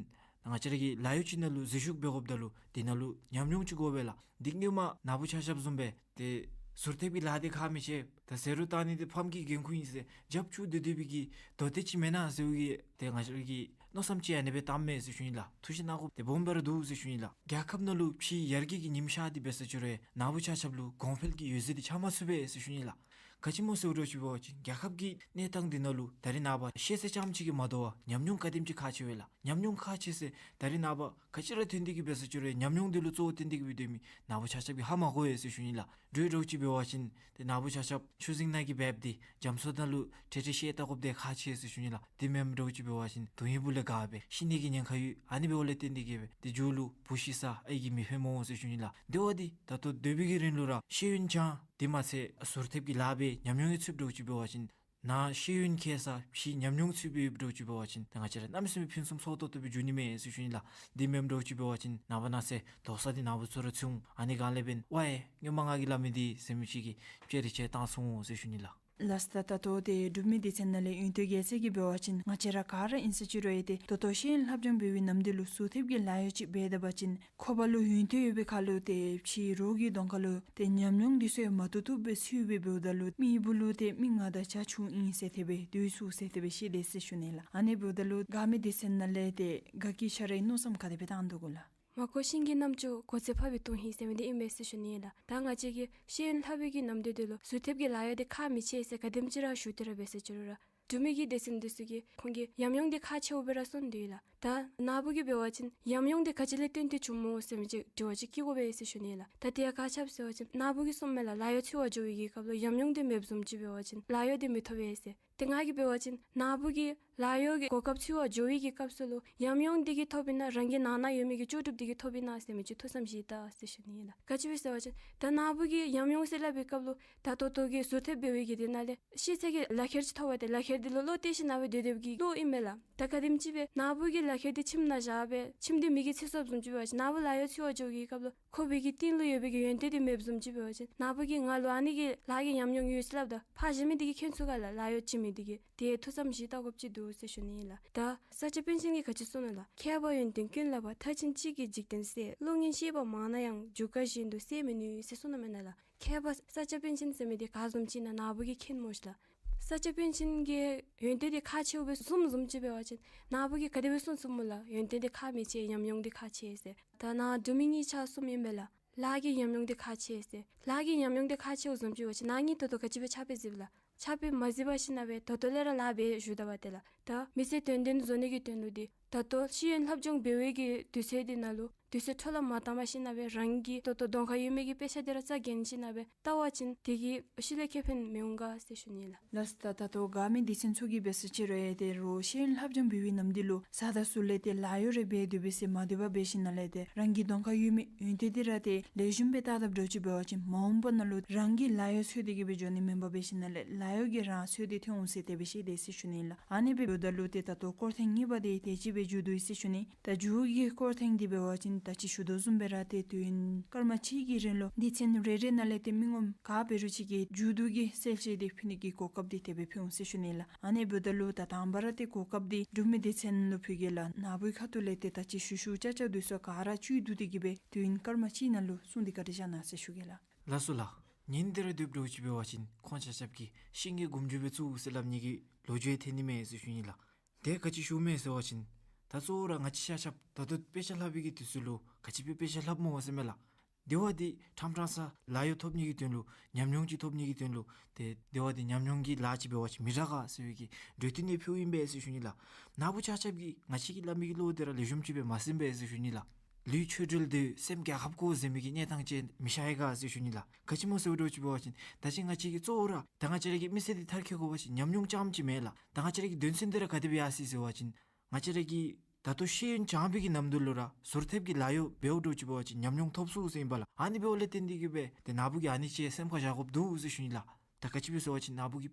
ང་བཅས་ར་གིས་ལཱ་གཡོག་ཅིག་ནང་ལུ་འཛུལ་ཞུགས་འབད་དགོཔ་ད་ལུ་དེ་ནང་ལུ་ཉམས་མྱོང་ཅིག་དགོ་པས་ལགས། འདི་སྔོན་མ་ནཱ་བུ་ཆ་ཁྱབ་བཟུམ་སྦེ་ཏེ་ཟུར་ཐེབས་ཀྱི་ལཱ་འདི་ཁག་མི་ཆེ། ད་ཟད་འགྲོ་བཏང་ནི་འདི་ཕམ་གྱི་འགན་ཁུར་ཨིན་ཟེར་རྒྱབ་བཙུགས་སྡོད་སྡོད་པའི་གི་མདོ་སྡེ་ཅིག་མེན་ན་ཟེར་བའི་གི་ཏེ་ང་བཅས་ར་གི་མནོ་བསམ་ཅིག་ཨ་ནི་སྦེ་བཏངམ་མས་ཟེར་ཞུ་ནི་ལགས། ཐུགས་ཞིབ་གནང་དགོཔ་འདི་སྦོམ་སྦེ་ར་འདུག་ཟེར་ཞུ་ནི་ལགས། རྒྱལ་ཁབ་ནང་ལུ་ཕྱིའི་ཡར་རྒྱས་ཀྱི་ཉིམ་ཤར་འདི་འབད་ས་ཅིག་རུང་ནཱ་བུ་ཆ་ཁྱབ་ལུ་གོང་འཕེལ་གྱི་འོད་ཟེར་འདི་འཆར་མ་ཚུགས་པས་ཟེར་ཞུ་ནི་ལགས། ག་ཅི་སྨོ་ཟེར་བ་ཅིན་རྒྱལ་ཁབ་ཀྱི་གནས་སྟངས་འདི་ནང་ལུ་ད་རེས་ནངས་པ་ཤེས་ཚད་རྐྱངམ་ཅིག་གིས་མ་དོ་བར་ཉམས་མྱོང་ག་དེམ་ཅིག་ཁག་ཆེ་བས་ལགས། ཉམས་མྱོང་ཁག་ཆེ་ཟེར་ད་རེས་ནངས་པ་ག་ཅི་ར་ཐོན་ཏེ་གི་འབད་ས་ཅིག་རུང་ཉམས་མྱོང་འདི་ལུ་གཙོ་བོ་བཏོན་ཏེ་གི་སྦེ་སྡོད་མི་ནཱ་བུ་ཆ་ཁྱབ་ཀྱིས་ཧ་མ་གོ་བས་ཟེར་ཞུ་ནི་ལགས། འདྲཝ་འདྲཝ་ཅིག་འབད་བ་ཅིན་ཏེ་ནཱ་བུ་ཆ་ཁྱབ་ཆུ་སྲིན་ནང་གི་འབདཝ་འདི་རྒྱ་མཚོ་ནང་ལུ་ཁྲེ་ཁྲེ་ཤེས་ལྟ་དགོཔ་འདི་ཁག་ཆེ་ཟེར་ཞུ་ནི་ལགས། དེ་མེནམ་འདྲཝ་ཅིག་འབད་བ་ཅིན་དོན་ཧིང་སྦུག་ལས་འགག་སྦེ་ཤི་ནི་གི་ཉེན་ཁ་ཡོད། ཨ་ནི་འབདཝ་ལས་བརྟེན་ཏེ་གི་སྦེ་ཏེ་མཇུག་ལུ་བུ་ཤི་ས་ཨའི་གིས་མི་ཕན་སྨོ་ཟེར་ཞུ་ནི་ལགས། དེ་བ་འདི་ད་ལྟོ་སྡོད་པའི་གི་རིང་ལུ་ར་ཤེས་ཡོན་སྦྱང་དེ་མ་ཚད་ཟུར་ཐེབས་ཀྱི་ལཱ་འབད་ཉམས་མྱོང་ཡང་ཚུདཔ་འདྲཝ་ཅིག་འབད་བ་ཅིན་ནཱ་ཤེས་ཡོན་ཁེ་ས་ཕྱི་ཉམས་མྱོང་ཚུདཔ་ཡོདཔ་འདྲཝ་ཅིག་འབད་བ་ཅིན་ཏེ་ང་བཅས་ར་གནམ་མེད་ས་མེད་ཕུན་སུམ་ཚོགས་ཏོག་ཏོ་སྦེ་འགྱོ་ནི་མས་ཟེར་ཞུ་ནི་ལགས། དེ་མེནམ་འདྲཝ་ཅིག་འབད་བ་ཅིན་ནངས་པ་གནངས་ཚེ་དོགས་ས་འདི་ནཱ་བུ་ཚུ་ར་ཚུད་འོང་། ཨ་ནི་སྒང་ལས་འབདན་ཝའེ་སྔོན་མ་ང་གིས་སླབ་མི་འདི་ཟེར་མི་ཅིག་གི་དཔྱེ་རེ་ཅིག་བཏང་ཚུགས་འོང་ཟེར་ཞུ་ནི་ལགས། ལགས་སོ། ད་ད་ལྟོ་ཏེ་འབྲུག་མི་སྡེ་ཚན་ནང་ལས་ཡོན་ཏན་རྒྱས་ཚད་ཀྱིས་འབད་བ་ཅིན་ང་བཅས་ར་ག་ར་ཨིན་ས་ཅིག་རུང་ཡང་ཏེ་ད་ལྟོ་ཤེས་ཡོན་ལྷབ་སྦྱང་འབད་བའི་ནམ་དུས་ལུ་ཟུར་ཐེབས་ཀྱི་ལཱ་གཡོག་ཅིག་འབད་ད་པ་ཅིན་ཁོ་པ་ལུ་ཡོན་ཏན་ཡོད་པའི་ཁར་ལུ་ཏེ་ཕྱི་རོགས་ཀྱི་གདོང་ཁ་ལུ་ཏེ་ཉམས་མྱོང་འདི་ཚུ་ཡང་མ་ཐོབ་ཐོབ་སྦེ་ཚུད་སྦེ་འབདཝ་ད་ལུ་མི་འབུ་ལུ་ཏེ་མི་ང་དང་ཆ་ཆུང་ཨིན་ཟེར་དེ་སྦེ་འདོད་ཚུགས་ཟེར་དེ་སྦེ་བཤད་དེས་ཟེར་ཞུ་ནི་ལགས། ཨ་ནི་འབདཝ་ད་ལུ་དགའ་མི་སྡེ་ཚན་ནང་ལས་ཏེ་དགའ་སྐྱིད་ཤ་རའི་མནོ་བསམ་ག་དེ་སྦེ་བཏང་དོ་གོ་ལགས། མ་གོ་ཤིང་གི་རྣམ་ཅོ་གོ་ཚད་འཕགས་པའི་དོན་ཧིང་ཟེར་མི་འདི་ཨིན་པས་ཟེར་ཞུ་ནི་ལགས། ད་ང་བཅས་ཀྱིས་ཤེས་ཡོན་ལྷབ་པའི་གི་ནམ་དུས་འདི་ལུ་ཟུར་ཐེབས་ཀྱི་ལཱ་གཡོག་འདི་ཁག་མི་ཆེ་ཟེར་ག་དེམ་ཅིག་ར་ཞུ་སྟེ་ར་འབད་ས་ཅིག་རུང་ར་འབྲུག་མི་གི་སྡེ་ཚན་འདི་ཚུ་གིས་ཁོང་གི་ཉམས་མྱོང་འདི་ཁག་ཆེཝ་སྦེ་ར་གསུངས་ཏེ་ཡོད་ལགས། ད་ནཱ་བུ་གིས་འབད་བ་ཅིན་ཉམས་མྱོང་འདི་ག་ཅི་ལས་བརྟེན་ཏེ་བྱུངམ་སྨོ་ཟེར་མི་ཅིག་དྲི་བ་ཅིག་བཀོད་དགོ་པས་ཟེར་ཞུ་ནི་ལགས། ད་དེ་ཡང་ག་ཅི་སྦེ་ཟེར་བ་ཅིན་ནཱ་བུ་གིས་གསུངམ་མས་ལགས། ལཱ་གཡོག་འཚོལ་བར་འགྱོ་བའི་གི་སྐབས་ལུ་ཉམས་མྱོང་འདི་མེདཔ་བཟུམ་ཅིག་འབད་བ་ཅིན་ལཱ་གཡོག་འདི་མི་ཐོབ་པས་ཟེར། ཏེ་ང་གིས་འབད་བ་ཅིན་ནཱ་བུ་གིས་ལཱ་གཡོག་གི་གོ་སྐབས་འཚོལ་བར་འགྱོ་བའི་གི་སྐབས་སུ་ལུ་ཉམས་མྱོང་འདི་གིས་ཐོབ་ཨིན་ན་རང་གི་ནང་ན་ཡོད་མི་གི་ལྕོགས་གྲུབ་འདི་གིས་ཐོབ་ཨིན་ན་ཟེར་མི་ཅིག་ཐུགས་བསམ་བཞེས་ད་ཟེར་ཞུ་ནི་ཨིན་ལགས། ག་ཅི་སྦེ་ཟེར་བ་ཅིན་ད་ནཱ་བུ་གིས་ཉམས་མྱོང་ཟེར་སླབ་པའི་སྐབས་ལུ་ད་ལྟོ་ལྟོ་གི་ཟུར་ཐེབས་འབད་བའི་གི་དེ་ནང་ལས་ཤེས་ཚད་ཀྱི་ལག་ཁྱེར་ཅིག་ཐོབ་པ་ཏེ་ལག་ཁྱེར་འདི་ལུ་བློ་གཏད་ཞིནམ་ལས་སྡོད་སྡོདཔ་གི་བློ་ཨིན་མས་ལགས། ད་ག་དེམ་ཅིག་སྦེ་ནཱ་བུ་གིས་ལག་ཁྱེར་འདི་ཁྱིམ་ནང་བཞག་སྦེ་ཁྱིམ་འདི་མེ་གིས་འཚིག་སོངམ་བཟུམ་ཅིག་འབད་བ་ཅིན་ནཱ་བུ་ལཱ་གཡོག་འཚོལ་བར་འགྱོ་བའི་གི་སྐབས་ལུ་ཁོ་པའི་གི་རྟིང་ལུ་ཡོད་པའི་གི་ཡོན་ཏན་འདི་མེདཔ་བཟུམ་ཅིག་འབད་བ་ཅིན་ནཱ་བུ་གིས་ང་ལུ་ཨ་ནི་གི་ལཱ་གི་ཉམས་མྱོང་ཡོད་ཟེར་སླབ་ད་ཕར་གཞན་མི་འདི་གིས་མཁྱེན་ཚུགས་ག་ལགས། ལཱ་གཡོག་བྱིན་མི་འདི་གིས། དེ་ཐུགས་བསམ་བཞེས་བལྟ་དགོཔ་ཅིག་འདུག་ཟེར་ཞུ་ནི་ཨིན་ལགས། ད་ས་སྐྱ་པཎ་ཆེན་གྱིས་ག་ཅི་གསུངས་ནུག་ལགས། མཁས་པ་ཡོན་ཏན་ཀུན་བསླབ་པ། མཐར་ཕྱིན་གཅིག་གིས་འཇིག་རྟེན་གསལ། བློ་ངན་ཤེས་པ་མང་ན་ཡང་། རྒྱུ་སྐར་བཞིན་དུ་གསལ་མི་ནུས་ཟེར་གསུངས་ནུག་མེན་ན་ལགས། མཁས་པ་ས་སྐྱ་པཎ་ཆེན་ཟེར་མི་འདི་ག་བཟུམ་ཅིག་ཨིན་ན་ནཱ་བུ་གིས་མཁྱེན་སྨོ་ཤིག་ལགས། ས་སྐྱ་པཎ་ཆེན་གྱི་ཡོན་ཏན་འདི་ཁག་ཆེཝ་སྦེ་གསུངམ་བཟུམ་ཅིག་འབད་བ་ཅིན་ནཱ་བུ་གིས་ག་དེ་སྦེ་གསུངས་ཚུགས་སྨོ་ལགས། ཡོན་ཏན་འདི་ཁག་མི་ཆེ་ཉམས་མྱོང་འདི་ཁག་ཆེ་ཟེར། ད་ནཱ་འབྲུག་མི་གཉིས་ཆ་གསུངམ་ཨིན་པས་ལགས། ལཱ་གི་ཉམས་མྱོང་འདི་ཁག་ཆེ་ཟེར། ལཱ་གི་ཉམས་མྱོང་འདི་ཁག་ཆེཝ་བཟུམ་ཅིག་འབད་བ་ཅིན་ནཱ་གཉིས་ད་ལྟོ་ག་ཅི་སྦེ་ཕྱག་དཔེ་གཟིགས་ལགས། ཕྱག་དཔེ་མ་གཟིགས་པར་ཞིནམ་ལས་ད་ལྟོ་ལས་ར་ལཱ་འབད་བཞུགས་ད་པ་ཏེ་ལགས། ད་མི་ཚེ་དོན་ལྡན་བཟོ་ནི་གི་དོན་ལུ་འདི་ད་ལྟོ་ཤེས་ཡོན་ལྷབ་སྦྱོང་འབད་བའི་གི་དུས་ཚོད་འདི་ནང་ལུ་དུས་ཚོད་འཕྲོ་བརླག་མ་བཏང་པར་ཞིནམ་ལས་རང་གི་ད་ལྟོ་གདོང་ཁར་ཡོད་མི་གི་དཔེ་ཆ་འདི་ར་རྩ་འགེངས་ཞིནམ་ལས་བལྟ་བ་ཅིན་དེ་གིས་ཤུལ་ལས་ཁེ་ཕན་མི་འོང་ག་ཟེར་ཞུ་ནི་ལགས། ལགས་སོ། ད་ད་ལྟོ་དགའ་མི་སྡེ་ཚན་ཚུ་གིས་འབད་ས་ཅིག་རུང་ཡང་ཏེ་རོགས་ཤེས་ཡོན་ལྷབ་སྦྱོང་འབད་བའི་ནམ་དུས་ལུ་བཟའ་ཟླ་ཚུ་ལས་ཏེ་ལཱ་གཡོག་རེ་འབད་སྡོད་པས་ཟེར་མ་སྡོད་པར་འབད་ཞིནམ་ལས་ཏེ་རང་གི་གདོང་ཁར་ཡོད་མི་ཡོན་ཏན་འདི་ར་ཏེ་ལེགས་ཤོམ་སྦེ་བལྟ་དཔ་འདྲཝ་ཅིག་འབད་བ་ཅིན་མ་འོངས་པ་ནང་ལུ་རང་གི་ལཱ་གཡོག་འཚོལ་ཏེ་གི་སྦེ་འགྱོ་ནི་མེན་པར་འབད་ཞིནམ་ལས་ལཱ་གཡོག་གིས་རང་འཚོལ་ཏེ་ཐོན་འོང་ཟེར་དེ་སྦེ་བཤད་དེས་ཟེར་ཞུ་ནི་ལགས། ཨ་ནི་སྦེ་འབདཝ་ད་ལུ་ཏེ་ད་ལྟོ་སྐོར་ཐེངས་གཉིས་པ་འདི་དེ་ཅིག་སྦེ་མཇུག་བསྡུ་ཡི་ཟེར་ཞུ་ནི། ད་མཇུག་གི་སྐོར་ཐེངས་འདི་འབད་བ་ཅིན་ད་ཅི་ཞུ་དོ་བཟུམ་སྦེ་ར་ཏེ་དུས་ཡུན་སྐར་མ་གཅིག་གི་རིང་ལུ་སྡེ་ཚན་རེ་རེ་ནང་ལས་ཏེ་མི་ངོམ་ག་འབད་རུང་ཅིག་གིས་མཇུག་བསྡུ་གི་གསལ་བཤད་འདི་ཕུལ་ནི་གི་གོ་སྐབས་འདི་དེ་སྦེ་ཕུལ་འོང་ཟེར་ཞུ་ནི་ལགས། ཨ་ནི་འབདཝ་ད་ལུ་ད་དང་པ་ར་ཏེ་གོ་སྐབས་འདི་འབྲུག་མི་སྡེ་ཚན་ལུ་ཕུལ་གེ་ལགས། ནཱ་བུའི་ཁ་ཐུག་ལས་ཏེ་ད་ཅི་ཞུ་ཞུཝ་ཅ་ཅ་འདི་ཚུ་ག་ར་བཅུད་བསྡུ་སྟེ་གི་སྦེ་དུས་ཡུན་སྐར་མ་གཅིག་ནང་ལུ་གསུངས་ཏེ་བཀའ་དྲིན་བསྐྱང་གནང་ཟེར་ཞུ་གེ་ལགས། ལགས་སོ་ལགས། ཉན་ཏེ་ར་སྡོདཔ་འདྲཝ་ཅིག་འབད་བ་ཅིན་ཁོང་ཆ་ཁྱབ་ཀྱིས་ཤིང་གི་སྒོམ་རྒྱུ་སྦེ་བཙུགས་ཟེར་སླབ་ནི་གི་ལོ་རྒྱུས་ཐོན་ནི་མས་ཟེར་ཞུ་ནི་ལགས། དེ་ག་ཅི་ཞུཝ་མས་ཟེར་བ་ཅིན་ད་གཙོ་བོ་ར་ང་བཅས་ཆ་ཁྱབ་ད་ལྟོ་དཔེ་ཆ་ལྷབ་པའི་གི་དུས་ཚོད་ལུ་ག་ཅི་སྦེ་དཔེ་ཆ་ལྷབ་སྨོ་ཟེར་མས་ལགས། དེ་བ་འདི་ཕྲང་ཕྲང་ས་ལཱ་གཡོག་ཐོབ་ནི་གི་དོན་ལུ་ཉམས་མྱོང་ཅིག་ཐོབ་ནི་གི་དོན་ལུ་ཏེ་དེ་བ་འདི་ཉམས་མྱོང་གི་ལཱ་ཅིག་འབད་བ་ཅིན་མི་དྲག་ག་ཟེར་བའི་གི་གྲོས་བསྟུན་ནི་ཕུལཝ་ཨིན་པས་ཟེར་ཞུ་ནི་ལགས། ནཱ་བུ་ཆ་ཁྱབ་ཀྱིས་ང་བཅས་ཀྱིས་སླབ་མི་གི་བློ་འདི་ར་ལེགས་ཤོམ་ཅིག་སྦེ་མ་གཟིགསཔ་མས་ཟེར་ཞུ་ནི་ལགས། ལུས་ཆོས་འབྲེལ་ཏེ་སེམས་རྒྱལ་ཁབ་དགོ་ཟེར་མི་གི་གནས་སྟངས་ཅིག་མི་ཤར་ཡི་ག་ཟེར་ཞུ་ནི་ལགས། ག་ཅི་སྨོ་ཟེར་བ་འདྲཝ་ཅིག་འབད་བ་ཅིན་ད་ཅི་ང་བཅས་ཀྱིས་གཙོ་བོ་ར་ད་ང་བཅས་ར་གི་མི་ཚེ་འདི་མཐར་འཁྱོལ་དགོ་པ་ཅིན་ཉམས་མྱོང་རྐྱངམ་ཅིག་མེན་ལགས། ད་ང་བཅས་ར་གི་དོན་ཚན་འདི་ར་ག་དེ་སྦེ་ཡར་སོ་ཡི་ཟེར་བ་ཅིན་ང་བཅས་ར་གིས་ད་ལྟོ་ཤེས་ཡོན་སྦྱང་པའི་གི་ནམ་དུས་ལུ་ར་ཟུར་ཐེབས་ཀྱི་ལཱ་གཡོག་འབདཝ་འདྲཝ་ཅིག་འབད་བ་ཅིན་ཉམས་མྱོང་ཐོབ་ཚུགས་ཟེར་ཨིན་པས་ལགས། ཨ་ནི་འབདཝ་ལས་བརྟེན་ཏེ་གི་སྦེ་ཏེ་ནཱ་བུ་གིས་ཨ་ནི་ཅིག་སེམས་ཁར་བཞག་དགོཔ་འདུག་ཟེར་ཞུ་ནི་ལགས། ད་ག་ཅི་སྦེ་ཟེར་བ་ཅིན་ནཱ་བུ་གིས་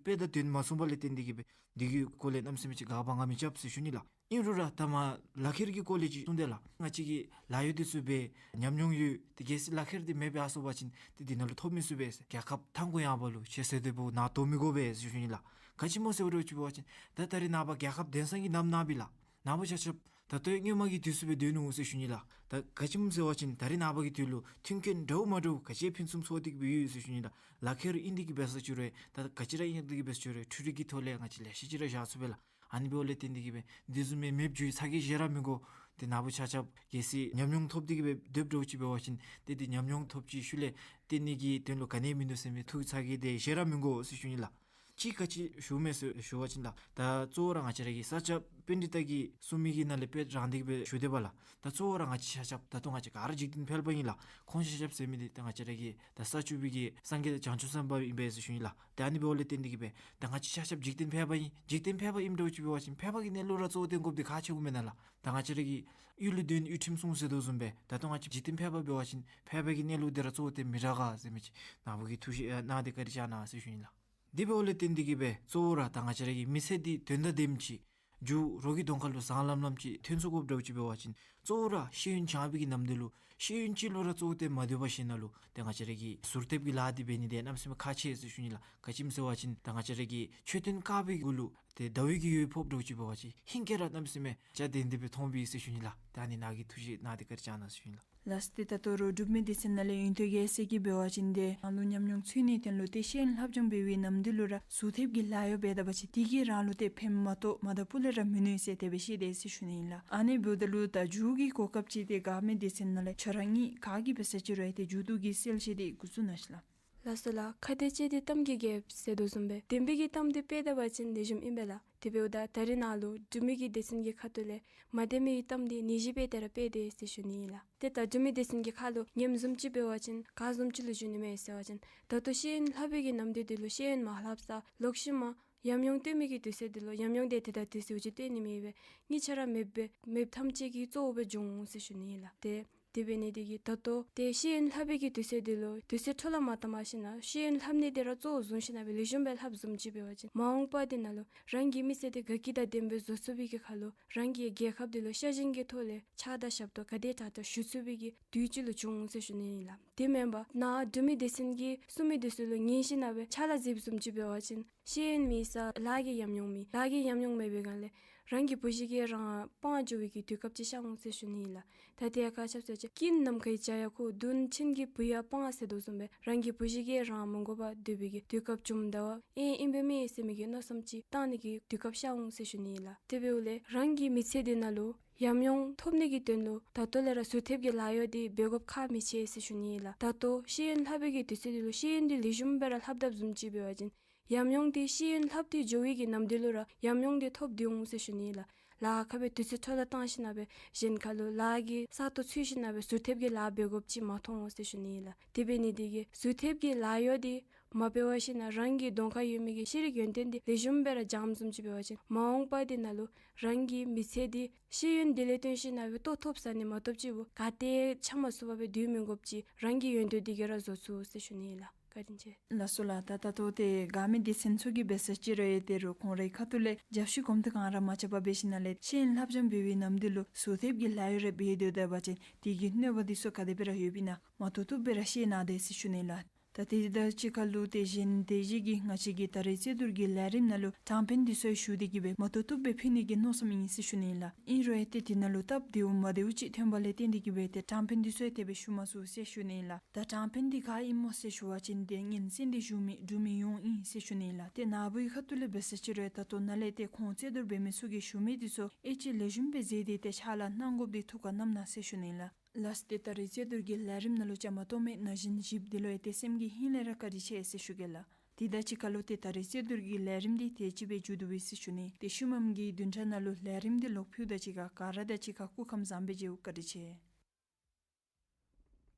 དཔེ་དང་དོན་མ་མཚུངས་པ་ལས་བརྟེན་ཏེ་གི་སྦེ་འདི་གི་སྐོར་ལས་གནམ་མེད་ས་མེད་ཅིག་དགག་པ་ང་མི་རྐྱབ་ཟེར་ཞུ་ནི་ལགས། ཨིན་རུང་ར་ད་མ་ལག་ཁྱེར་གྱི་སྐོར་ལས་ཅིག་གསུངས་ཏེ་ལགས། ང་བཅས་ཀྱིས་ལཱ་གཡོག་འདི་ཚུ་འབད་ཉམས་མྱོང་ཡོད། ཏེ་གལ་སྲིད་ལག་ཁྱེར་འདི་མེདཔ་སྦེ་ཡར་སོང་པ་ཅིན་ཏེ་འདི་ནང་ལུ་ཐོབ་མི་ཚུགས་པས་ཟེར། རྒྱལ་ཁབ་ཐང་གོ་ཡངས་པ་ལུ་ཆེ་ས་དེ་བོ་ནཱ་དོ་མི་དགོ་པས་ཟེར་ཞུ་ནི་ལགས། ག་ཅི་སྨོ་ཟེར་བ་འདྲཝ་ཅིག་འབད་བ་ཅིན་ད་ད་རེས་ནངས་པ་རྒྱལ་ཁབ་དེང་སང་གི་ནམ་ནངས་པ་ལགས། ནཱ་བུ་ཆ་ཁྱབ་ད་ལྟོ་སྔོན་མ་གི་དུས་ཚོད་སྦེ་སྡོད་ནུག་ཟེར་ཞུ་ནི་ལགས། ད་ག་ཅི་སྨོ་ཟེར་བ་ཅིན་ད་རེས་ནངས་པ་གི་དུས་ལུ་མཐུན་རྐྱེན་འདྲཝ་མ་འདྲཝ་ག་ཅི་ཕུན་སུམ་ཚོགས་ཏེ་གི་སྦེ་ཡོད་ཟེར་ཞུ་ནི་ལགས། ལག་ཁྱེར་ཨིན་ཏེ་གི་འབད་ས་ཅིག་རུང་ད་ག་ཅི་ར་ཨིན་ཏེ་གི་འབད་ས་ཅིག་རུང་འཕྲུལ་རིག་གི་ཐོག་ལས་ང་བཅས་ལེ་ཤ་ཅིག་ར་བཞག་ཚུགས་པས་ལགས། ཨ་ནི་འབདཝ་ལས་བརྟེན་ཏེ་གི་སྦེ་འདི་བཟུམ་མའི་མེདཔ་འགྱོ་ཚ་གྱང་བཞེས་ར་མི་དགོ། ཏེ་ནཱ་བུ་ཆ་ཁྱབ་གལ་སྲིད་ཉམས་མྱོང་ཐོབ་སྟེ་གི་སྦེ་སྡོདཔ་འདྲཝ་ཅིག་འབད་བ་ཅིན་ཏེ་འདི་ཉམས་མྱོང་ཐོབ་ཅིག་ཤུལ་ལས་ཏེ་ནི་གི་དོན་ལུ་ག་ནི་མིན་འདུག་ཟེར་མི་ཐུགས་ཚ་གི་དེ་ཞེ་དྲག་མི་དགོ་ཟེར་ཞུ་ནི་ལགས། ཅིག་ག་ཅི་ཞུ་མས་ཟེར་ཞུ་བ་ཅིན་ལགས། ད་གཙོ་བོ་ར་ང་བཅས་ར་གི་ས་སྐྱ་པཎྜི་ཏ་གིས་གསུང་མི་གི་ནང་ལས་དཔེ་དྲངས་ཏེ་གི་སྦེ་ཞུ་དེས་པ་ལགས། ད་གཙོ་བོ་ར་ང་བཅས་ཆ་ཁྱབ་ད་ལྟོ་ང་བཅས་ག་ར་འཇིག་རྟེན་ཕལ་པ་ཨིན་ལགས། ཁོང་ཆ་ཁྱབ་ཟེར་མི་འདི་ད་ང་བཅས་ར་གི་ད་ས་བཅུ་པའི་གི་སངས་རྒྱས་བྱང་ཆུབ་སེམས་དཔའ་ཨིན་པས་ཟེར་ཞུ་ནི་ལགས། ད་ཨ་ནི་འབདཝ་ལས་བརྟེན་ཏེ་གི་སྦེ་ད་ང་བཅས་ཆ་ཁྱབ་འཇིག་རྟེན་ཕལ་པ་ཨིན། འཇིག་རྟེན་ཕལ་པ་ཨིནམ་འདྲཝ་ཅིག་འབད་བ་ཅིན་ཕལ་པ་གི་གནས་ལུགས་ར་གཙོ་བོ་བསྟན་དགོཔ་འདི་ཁག་ཆེཝ་མེན་ན་ལགས། ད་ང་བཅས་ར་གི་གཡུལ་ལུ་འདོན་གཡུལ་ཁྲིམས་སྲུང་ཟེར་དོ་བཟུམ་སྦེ་ད་ལྟོ་ང་བཅས་འཇིག་རྟེན་ཕལ་པ་འབད་བ་ཅིན་ཕལ་པ་གི་གནས་ལུགས་འདི་ར་གཙོ་བོ་བསྟན་མི་དྲག་ག་ཟེར་མི་ཅིག་ནཱ་བུ་གིས་ཐུགས་བཞེད་གནང་སྟེ་བཀའ་དྲིན་བསྐྱང་གནང་ཟེར་ཞུ་ནི་ལགས། དེ་འབདཝ་ལས་བརྟེན་ཏེ་གི་སྦེ་གཙོ་བོ་ར་ད་ང་བཅས་ར་གི་མི་ཚེ་འདི་དོན་དང་ལྡནམ་ཅིག་མཇུག་རོ་གི་གདོང་ཁ་ལུ་བཟང་ལམ་ལམ་ཅིག་ཐོན་ཚུགས་དགོཔ་འདྲཝ་ཅིག་འབད་བ་ཅིན་གཙོ་བོ་ར་ཤེས་ཡོན་སྦྱང་བའི་གི་ནམ་དུས་ལུ་ཤེས་ཡོན་ཅིག་ལུ་ར་གཙོ་བོ་བསྟན་མ་སྡོད་པར་ཞིནམ་ལས་ཏེ་ང་བཅས་ར་གི་ཟུར་ཐེབས་ཀྱི་ལཱ་འདི་འབད་ནི་འདི་གནམ་མེད་ས་མེད་ཁག་ཆེ་ཟེར་ཞུ་ནི་ལགས། ག་ཅི་སྨོ་ཟེར་བ་ཅིན་ད་ང་བཅས་ར་གི་མཆོད་རྟེན་དཀར་པོའི་གུ་ལུ་ཏེ་ཟླ་བའི་གི་འོད་ཕོགཔ་འདྲཝ་ཅིག་འབད་བ་ཅིན་ཧིང་སྐལ་ར་གནམ་མེད་ས་མེད་ཅིག་ལྡན་ཏེ་སྦེ་མཐོང་པས་ཟེར་ཞུ་ནི་ལགས། ད་ཨ་ནི་ནཱ་གིས་ཐུགས་བཞེད་གནང་སྟེ་བཀའ་དྲིན་བསྐྱང་གནང་ཟེར་ཞུ་ནི་ལགས། ལགས་སོ། ཏེ་ད་ལྟོ་རོགས་འབྲུག་མི་སྡེ་ཚན་ནང་ལས་ཡོན་ཏན་རྒྱལ་མཚན་གྱིས་འབད་བ་ཅིན་ཏེ་ནཱ་ལུ་ཉམས་མྱོང་ཚུད་ནིའི་དོན་ལུ་ཏེ་ཤེས་ཡོན་ལྷབ་སྦྱང་འབད་བའི་ནམ་དུས་ལུ་ར་ཟུར་ཐེབས་ཀྱི་ལཱ་གཡོག་འབད་ད་པ་ཅིན་དེ་གིས་རང་ལུ་ཏེ་ཕན་མ་གཏོགས་མ་བཏགས་པ་ལས་ར་མིན་ནུག་ཟེར་དེ་སྦེ་བཤད་དེས་ཟེར་ཞུ་ནི་ཨིན་ལགས། ཨ་ནི་འབདཝ་ད་ལུ་ད་མཇུག་གི་གོ་སྐབས་ཅིག་ཏེ་དགའ་མི་སྡེ་ཚན་ནང་ལས་ཁྱོད་ར་གཉིས་ག་གིས་འབད་ས་ཅི་རུང་ཡང་ཏེ་མཇུག་བསྡུ་གི་གསལ་བཤད་འདི་འགོ་བཙུགས་གནང་ཤིག་ལགས། ལགས་སོ་ལགས། ཁ་བདེ་ལྕེ་བདེ་གཏམ་གྱི་རྒྱལཔོ་ཟེར་དོ་བཟུམ་སྦེ་བདེན་པའི་གི་གཏམ་འདི་སྤེལ་ད་པ་ཅིན་ལེགས་ཤོམ་ཨིན་པས་ལགས། དེ་འབདཝ་ད་ད་རེས་ནཱ་ལུ་འབྲུག་མི་གི་སྡེ་ཚན་གྱི་ཁ་ཐུག་ལས་མ་བདེན་མི་གི་གཏམ་འདི་ནད་གཞི་སྦེ་ཏེ་ར་སྤེལ་དེས་ཟེར་ཞུ་ནི་ཨིན་ལགས། ཏེ་ད་འབྲུག་མི་སྡེ་ཚན་གྱི་ཁ་ལུ་ཉམས་བཟུམ་ཅིག་འབད་བ་ཅིན་ག་བཟུམ་ཅིག་ལུ་ཞུ་ནི་མས་ཟེར་བ་ཅིན་ད་ལྟོ་ཤེས་ཡོན་ལྷབ་པའི་གི་ནམ་དུས་འདི་ལུ་ཤེས་ཡོན་མ་ལྷབ་ས་ལོག་ཤུལ་མ་ཉམས་མྱོང་སྟོན་མི་གི་དུས་ཚོད་འདི་ལུ་ཉམས་མྱོང་འདི་ཏེ་ད་དུས་ཚོད་ཅིག་སྟོན་ནི་མེད་པས། གཉིས་ཆ་ར་མེདཔ་སྦེ་མེདཔ་ཐམས་ཅད་ཀྱི་གཙོ་བོ་སྦེ་འགྱོ་འོང་ཟེར་ཞུ་ནི་ཨིན་ལགས། ཏེ་དེ་འབད་ནི་དེ་གིས་ད་ལྟོ་ཏེ་ཤེས་ཡོན་ལྷབ་པའི་གི་དུས་ཚོད་འདི་ལུ་དུས་ཚོད་འཕྲོ་བརླག་མ་བཏང་པར་ཞིནམ་ལས་ཤེས་ཡོན་ལྷབ་ནི་འདི་ར་གཙོ་བོ་བཟུང་ཞིནམ་ལས་ལེགས་ཤོམ་སྦེ་ལྷབ་བཟུམ་ཅིག་འབད་བ་ཅིན་མ་འོངས་པ་འདི་ནང་ལུ་རང་གི་མི་ཚེ་འདི་དགའ་སྐྱིད་དང་ལྡནམ་སྦེ་བཟོ་ཚུགས་པའི་གི་ཁར་ལུ་རང་གི་རྒྱལ་ཁབ་འདི་ལུ་ཤ་ཞེན་གྱི་ཐོག་ལས་ཕྱག་དང་ཞབས་ཏོག་ག་དེ་དྲག་དྲག་ཞུ་ཚུགས་པའི་གི་དུས་ཅིག་ལུ་འགྱོ་འོང་ཟེར་ཞུ་ནི་ཨིན་ལགས། དེ་མེན་པར་ནཱ་འབྲུག་མི་སྡེ་ཚན་གྱིས་གསུང་མི་འདི་ཚུ་ལུ་ཉན་ཞིནམ་ལས་ཕྱག་ལཱ་མཛདཔ་བཟུམ་ཅིག་འབད་བ་ཅིན་ཤེས་ཡོན་མེད་ས་ལཱ་གི་ཉམས་མྱོང་མེད། ལཱ་གི་ཉམས་མྱོང་མེད་པའི་སྒང་ལས་རང་གི་བུ་གཞི་གིས་རང་སྤང་འགྱོ་བའི་གི་དུས་སྐབས་ཅིག་ཤར་འོང་ཟེར་ཞུ་ནི་ཨིན་ལགས། ད་དེ་ཡང་ག་ཅི་སྨོ་ཟེར་བ་ཅིན་ཀུན་ནམ་མཁའི་བྱ་ཡང་ཁོ་མདུན་བྱོན་གྱི་བུ་ཡང་སྤང་ཟེར་དོ་བཟུམ་སྦེ་རང་གི་བུ་གཞི་གིས་རང་མ་དགོ་པར་སྡོད་པའི་གི་དུས་སྐབས་བྱུངམ་ད་ཨིན་ཨིན་པས་མེན་ཟེར་མི་གི་མནོ་བསམ་ཅིག་བཏང་ནི་གི་དུས་སྐབས་ཤར་འོང་ཟེར་ཞུ་ནི་ཨིན་ལགས། དེ་འབདཝ་ལས་རང་གི་མི་ཚེ་འདི་ནང་ལུ་ཉམས་མྱོང་ཐོབ་ནི་གི་དོན་ལུ་ད་ལྟོ་ལས་ར་ཟུར་ཐེབས་ཀྱི་ལཱ་གཡོག་འདི་འབད་དགོཔ་ཁག་མི་ཆེ་ཟེར་ཞུ་ནི་ཨིན་ལགས། ད་ལྟོ་ཤེས་ཡོན་ལྷབ་པའི་གི་དུས་ཚོད་འདི་ལུ་ཤེས་ཡོན་འདི་ལེགས་ཤོམ་སྦེ་ར་ལྷབ་དཔ་བཟུམ་ཅིག་འབད་བ་ཅིན་ཉམས་མྱོང་འདི་ཤེས་ཡོན་ལྷབ་སྟེ་འགྱོ་བའི་གི་ནམ་དུས་ལུ་ར་ཉམས་མྱོང་འདི་ཐོབ་སྟེ་འོང་ཟེར་ཞུ་ནི་ཨིན་ལགས། ལཱ་ཁག་སྦེ་དུས་ཚོད་འཕྲོ་བརླག་བཏང་ཞིནམ་ལས་གཞན་ཁ་ལུ་ལཱ་གི་ས་སྟོང་འཚོལ་ཞིནམ་ལས་ཟུར་ཐེབས་ཀྱི་ལཱ་འབད་དགོཔ་ཅིག་མ་མཐོང་འོང་ཟེར་ཞུ་ནི་ཨིན་ལགས། དེ་འབད་ནི་དེ་གིས་ཟུར་ཐེབས་ཀྱི་ལཱ་གཡོག་འདི་མ་འབད་བར་ཞིནམ་ལས་རང་གི་གདོང་ཁར་ཡོད་མི་གི་ཤེས་རིག་ཡོན་ཏན་འདི་ལེགས་ཤོམ་སྦེ་ར་སྦྱངམ་བཟུམ་ཅིག་འབད་བ་ཅིན་མ་འོངས་པ་འདི་ནང་ལུ་རང་གི་མི་ཚེ་འདི་ཤེས་ཡོན་འདི་ལས་བརྟེན་ཞིནམ་ལས་ལྟོ་ཐོབ་ཟ་ནི་མ་གཏོགས་ཅིག་བུ་ག་ཏེ་ཆ་མ་སོང་བར་སྦེ་སྡོད་མི་དགོཔ་ཅིག་རང་གི་ཡོན་ཏན་འདི་གིས་ར་བཟོ་ཚུགས་ཟེར་ཞུ་ནི་ཨིན་ལགས། བཀའ་དྲིན་ཆེ། ལགས་སོ་ལགས། ད་ད་ལྟོ་ཏེ་དགའ་མི་སྡེ་ཚན་ཚུ་གིས་འབད་ས་ཅི་རུང་ཡང་ཏེ་རོགས་ཁོང་རའི་ཁ་ཐུག་ལས་རྒྱབ་བཤུད་གོམ་ཐུག་གང་ར་མ་རྐྱབ་པར་འབད་ཞིནམ་ལས་ཤེས་ཡོན་ལྷབ་སྦྱང་འབད་བའི་ནམ་དུས་ལུ་ཟུར་ཐེབས་ཀྱི་ལཱ་གཡོག་རེ་འབད་སྡོད་ད་པ་ཅིན་དེ་གི་གནོད་པ་འདི་ཚུ་ག་དེ་སྦེ་ར་ཡོདཔ་ཨིན་ན་མ་ཐུབ་ཐུབ་སྦེ་ར་བཤད་གནང་དེས་ཟེར་ཞུ་ནི་ལགས། ད་དེ་དང་གཅིག་ཁར་ལུ་ཏེ་གཞན་དེ་བཞིན་གྱི་ང་བཅས་ཀྱི་ད་རེས་རྩོད་བསྡུར་གྱི་ལས་རིམ་ནང་ལུ་དྲང་བདེན་འདི་ཚུ་ཞུ་སྟེ་གི་སྦེ་མ་ཐུབ་ཐུབ་སྦེ་ཕུལ་ནི་གི་མནོ་བསམ་ཨིན་ཟེར་ཞུ་ནི་ལགས། ཨིན་རུང་ཡང་ཏེ་དེ་ནང་ལུ་སྟབས་བདེཝ་མ་བདེཝ་ཅིག་ཐོན་པ་ལས་བརྟེན་ཏེ་གི་སྦེ་ཏེ་དྲང་བདེན་འདི་ཚུ་ཡང་དེ་སྦེ་ཞུ་མ་ཚུགས་ཟེར་ཞུ་ནི་ལགས། ད་དྲང་བདེན་འདི་ག་ཨིན་མོ་ཟེར་ཞུ་བ་ཅིན་ཏེ་སྙན་གསན་ཏེ་བཞུགས་མི་འབྲུག་མི་ཡོངས་ཨིན་ཟེར་ཞུ་ནི་ལགས། ཏེ་ནཱ་བུའི་ཁ་ཐུག་ལས་འབད་ས་ཅི་རུང་ཡང་ད་ལྟོ་ནཱ་ལས་ཏེ་ཁོང་རྩོད་བསྡུར་འབད་མི་ཚུ་གིས་ཞུ་མི་འདི་ཚུ་ཨེ་ཅིག་ལེགས་ཤོམ་སྦེ་མཛད་དེ་ཏེ་ཕྱག་ལཱ་གནང་དགོཔ་འདི་ཐུགས་ཁར་བསྣམས་གནང་ཟེར་ཞུ་ནི་ལགས། ལགས་སོ། ཏེ་ད་རེས་རྩོད་བསྡུར་གྱི་ལས་རིམ་ནང་ལུ་བཅའ་མར་གཏོགས་མི་ན་གཞོན་བཞིཔོ་འདི་ལུ་ཡང་ཏེ་སེམས་ཀྱི་ཧིང་ལས་ར་བཀའ་དྲིན་ཆེ་ཟེར་ཞུ་གེ་ལགས། དེ་དང་གཅིག་ཁར་ལུ་ཏེ་ད་རེས་རྩོད་བསྡུར་གྱི་ལས་རིམ་འདི་དེ་ཅིག་སྦེ་མཇུག་བསྡུ་ཡི་ཟེར་ཞུ་ནི། ཏེ་ཤུལ་མམ་གྱི་བདུན་ཕྲག་ནང་ལུ་ལས་རིམ་འདི་ལོག་ཕུལཝ་ད་གཅིག་ཁར་ག་ར་དང་གཅིག་ཁར་སྐུ་ཁམས་བཟང་པོ་སྦེ་མཇལཝ་བཀའ་དྲིན་ཆེ།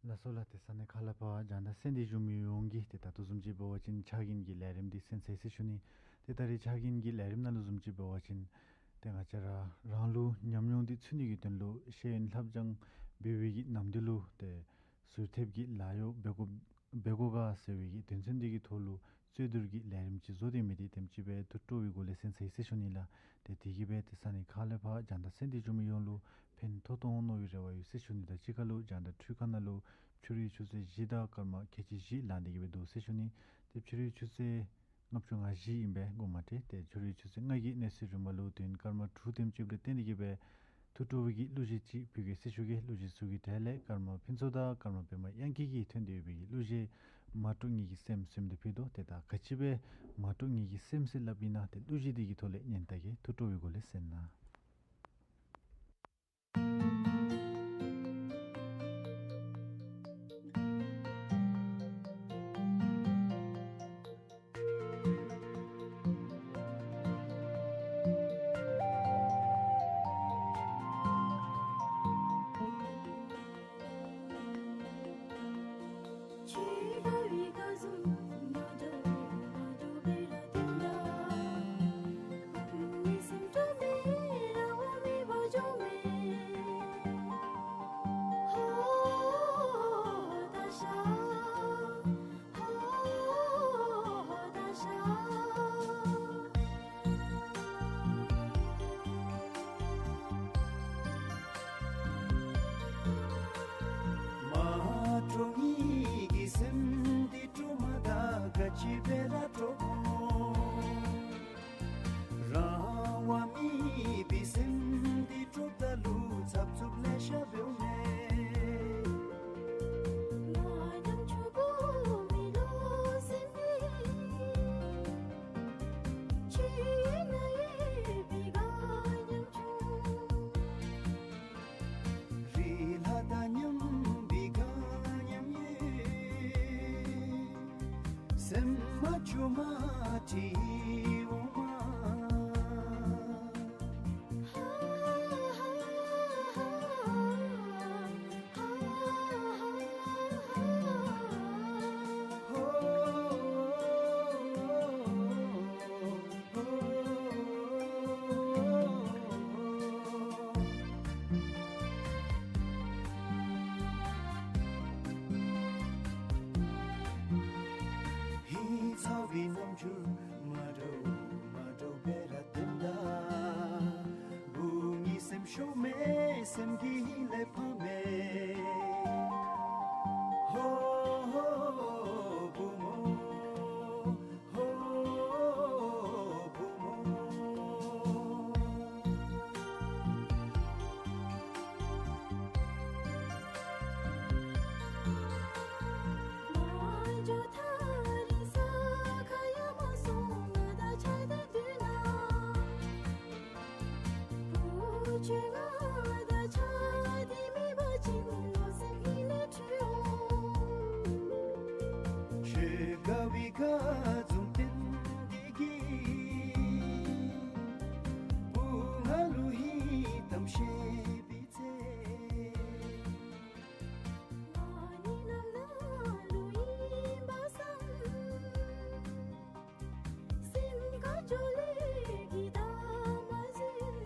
ལགས་སོ་ལགས། ཏེ་ས་གནས་ཁག་ལས་ཕར་རྒྱང་བསྒྲགས་གསན་ཏེ་བཞུགས་མི་ཡོངས་ཀྱིས་ཏེ་ད་ལྟོ་བཟུམ་ཅིག་འབད་བ་ཅིན་ཕྱག་འགན་གྱི་ལས་རིམ་འདི་གསན་ཚར་ཡི་ཟེར་ཞུ་ནི། ཏེ་ད་རེས་ཕྱག་འགན་གྱི་ལས་རིམ་ནང་ལུ་བཟུམ་ཅིག་འབད་བ་ཅིན་ཏེ་ང་བཅས་ར་རང་ལུ་ཉམས་མྱོང་འདི་ཚུད་ནི་གི་དོན་ལུ་ཤེས་ཡོན་ལྷབ་སྦྱང་འབད་བའི་གི་ནམ་དུས་ལུ་ཏེ་ཟུར་ཐེབས་ཀྱི་ལཱ་གཡོག་འབད་དགོ་འབད་དགོ་ག་ཟེར་བའི་གི་དོན་ཚན་འདི་གི་ཐོག་ལུ་རྩོད་བསྡུར་གྱི་ལས་རིམ་ཅིག་བཟོ་སྟེ་མི་འདི་དེམ་ཅིག་སྦེ་ཐུགས་སྤྲོ་བའི་སྒོ་ལས་གསན་ཚར་ཡི་ཟེར་ཞུ་ནི་ལགས། ཏེ་དེ་གིས་སྦེ་ཏེ་ས་གནས་ཁག་ལས་ཕར་རྒྱང་བསྒྲགས་གསན་ཏེ་བཞུགས་མི་ཡོངས་ལུ་ཕན་ཐོགས་ཐོགས་འོང་མནོ་བའི་རེ་བ་ཡོད་ཟེར་ཞུ་ནི་དང་གཅིག་ཁར་ལུ་རྒྱང་བསྒྲགས་འཕྲུལ་ཁང་ནང་ལུ་ཕྱི་རུའི་ཆུ་ཚོད་བཞི་དང་སྐར་མ་ཁལ་གཅིག་བཞི་ལང་སྟེ་གི་སྦེ་འདུག་ཟེར་ཞུ་ནི། ཏེ་ཕྱི་རུའི་ཆུ་ཚོད་ལྔ་བཅུ་ང་བཞི་ཨིན་པས་འགོ་མ་སྤྲོད། ཏེ་ཕྱི་རུའི་ཆུ་ཚོད་ལྔ་གི་གནས་ཚུལ་རིམ་པ་ལུ་དུས་ཡུན་སྐར་མ་དྲུག་དེམ་ཅིག་ལས་བརྟེན་ཏེ་གི་སྦེ་ཐུགས་སྤྲོ་བའི་གི་གླུ་གཞས་ཅིག་ཕུལ་གེ་ཟེར་ཞུ་གེ། གླུ་གཞས་ཚུ་གི་གྲས་ལས་ཀརྨ་ཕུན་ཚོགས་དང་ཀརྨ་པདྨ་དབྱངས་སྐྱིད་ཀྱིས་ཐོན་ཏེ་ཡོད་པའི་གི་གླུ་གཞས་མ་སྤྲོ་ངེད་ཀྱི་སེམས་ཟེར་མི་འདི་ཕུལ་དོ། ཏེ་ད་ག་ཅི་སྦེ་མ་སྤྲོ་ངེད་ཀྱི་སེམས་ཟེར་སླབ་ཨིན་ན་ཏེ་གླུ་གཞས་འདི་གི་ཐོག་ལས་ཉན་ད་གེ། ཐུགས་སྤྲོ་བའི་སྒོ་ལས་གསན་གནང་། པའི་སེམས་འདི་དཀྲོག་ད་ལུ་འཚབ་འཚུབ་ལེ་ཤ་འབདཝ་མས། ང་ཉམ་ཆུང་བུ་མོ་ལུ་སེམས་འདི་ཁྱེད་ང་ཡི་བི་ག་ཉམ་ཆུང་། རི་ལྷ་དང་མཉམ་བི་ག་མཉམ་ཡོད། སེམས་མ་ཆུང་མ་ཁྲིད་འོང་མ། ཧིང་ཚ་བའི་རྣམ་འགྱུར་མ་འདྲཝ་མ་འདྲཝ་སྦེ་ར་སྟོནམ་ད། བུ་ངེའི་སེམས་ཤོར་མས། སེམས་ཀྱི་ཧིང་ལས་ཕམ་མས། ཧོ་ཧོ་བུ་མོ། ཧོ་བུ་མོ། མ་འགྱོ་ཐག་རིང་ས་ཁར་ཡང་མ་སོང་། ང་དང་ཆ་ད་འདུག་ན། བུ་ཁྱོད་ང་དང་ཆ་འདི་མེད་པ་ཅིན་བློ་སེམས་ཧིང་ལས་འཁྲུལ་འོང་། ཁྱོད་དགའ་བའི་ཁ་འཛུམ་སྟོན་འདི་གིས་བུ་ང་ལུ་ཧིང་གཏམ་བཤད་པའི་ཚེ། ང་ནི་ནམ་ནང་ལུ་ཨིན་པ་བསམ། སེམས་ཁར་འགྱོ་ལས་ཀྱི་ད་མ་ཟིན།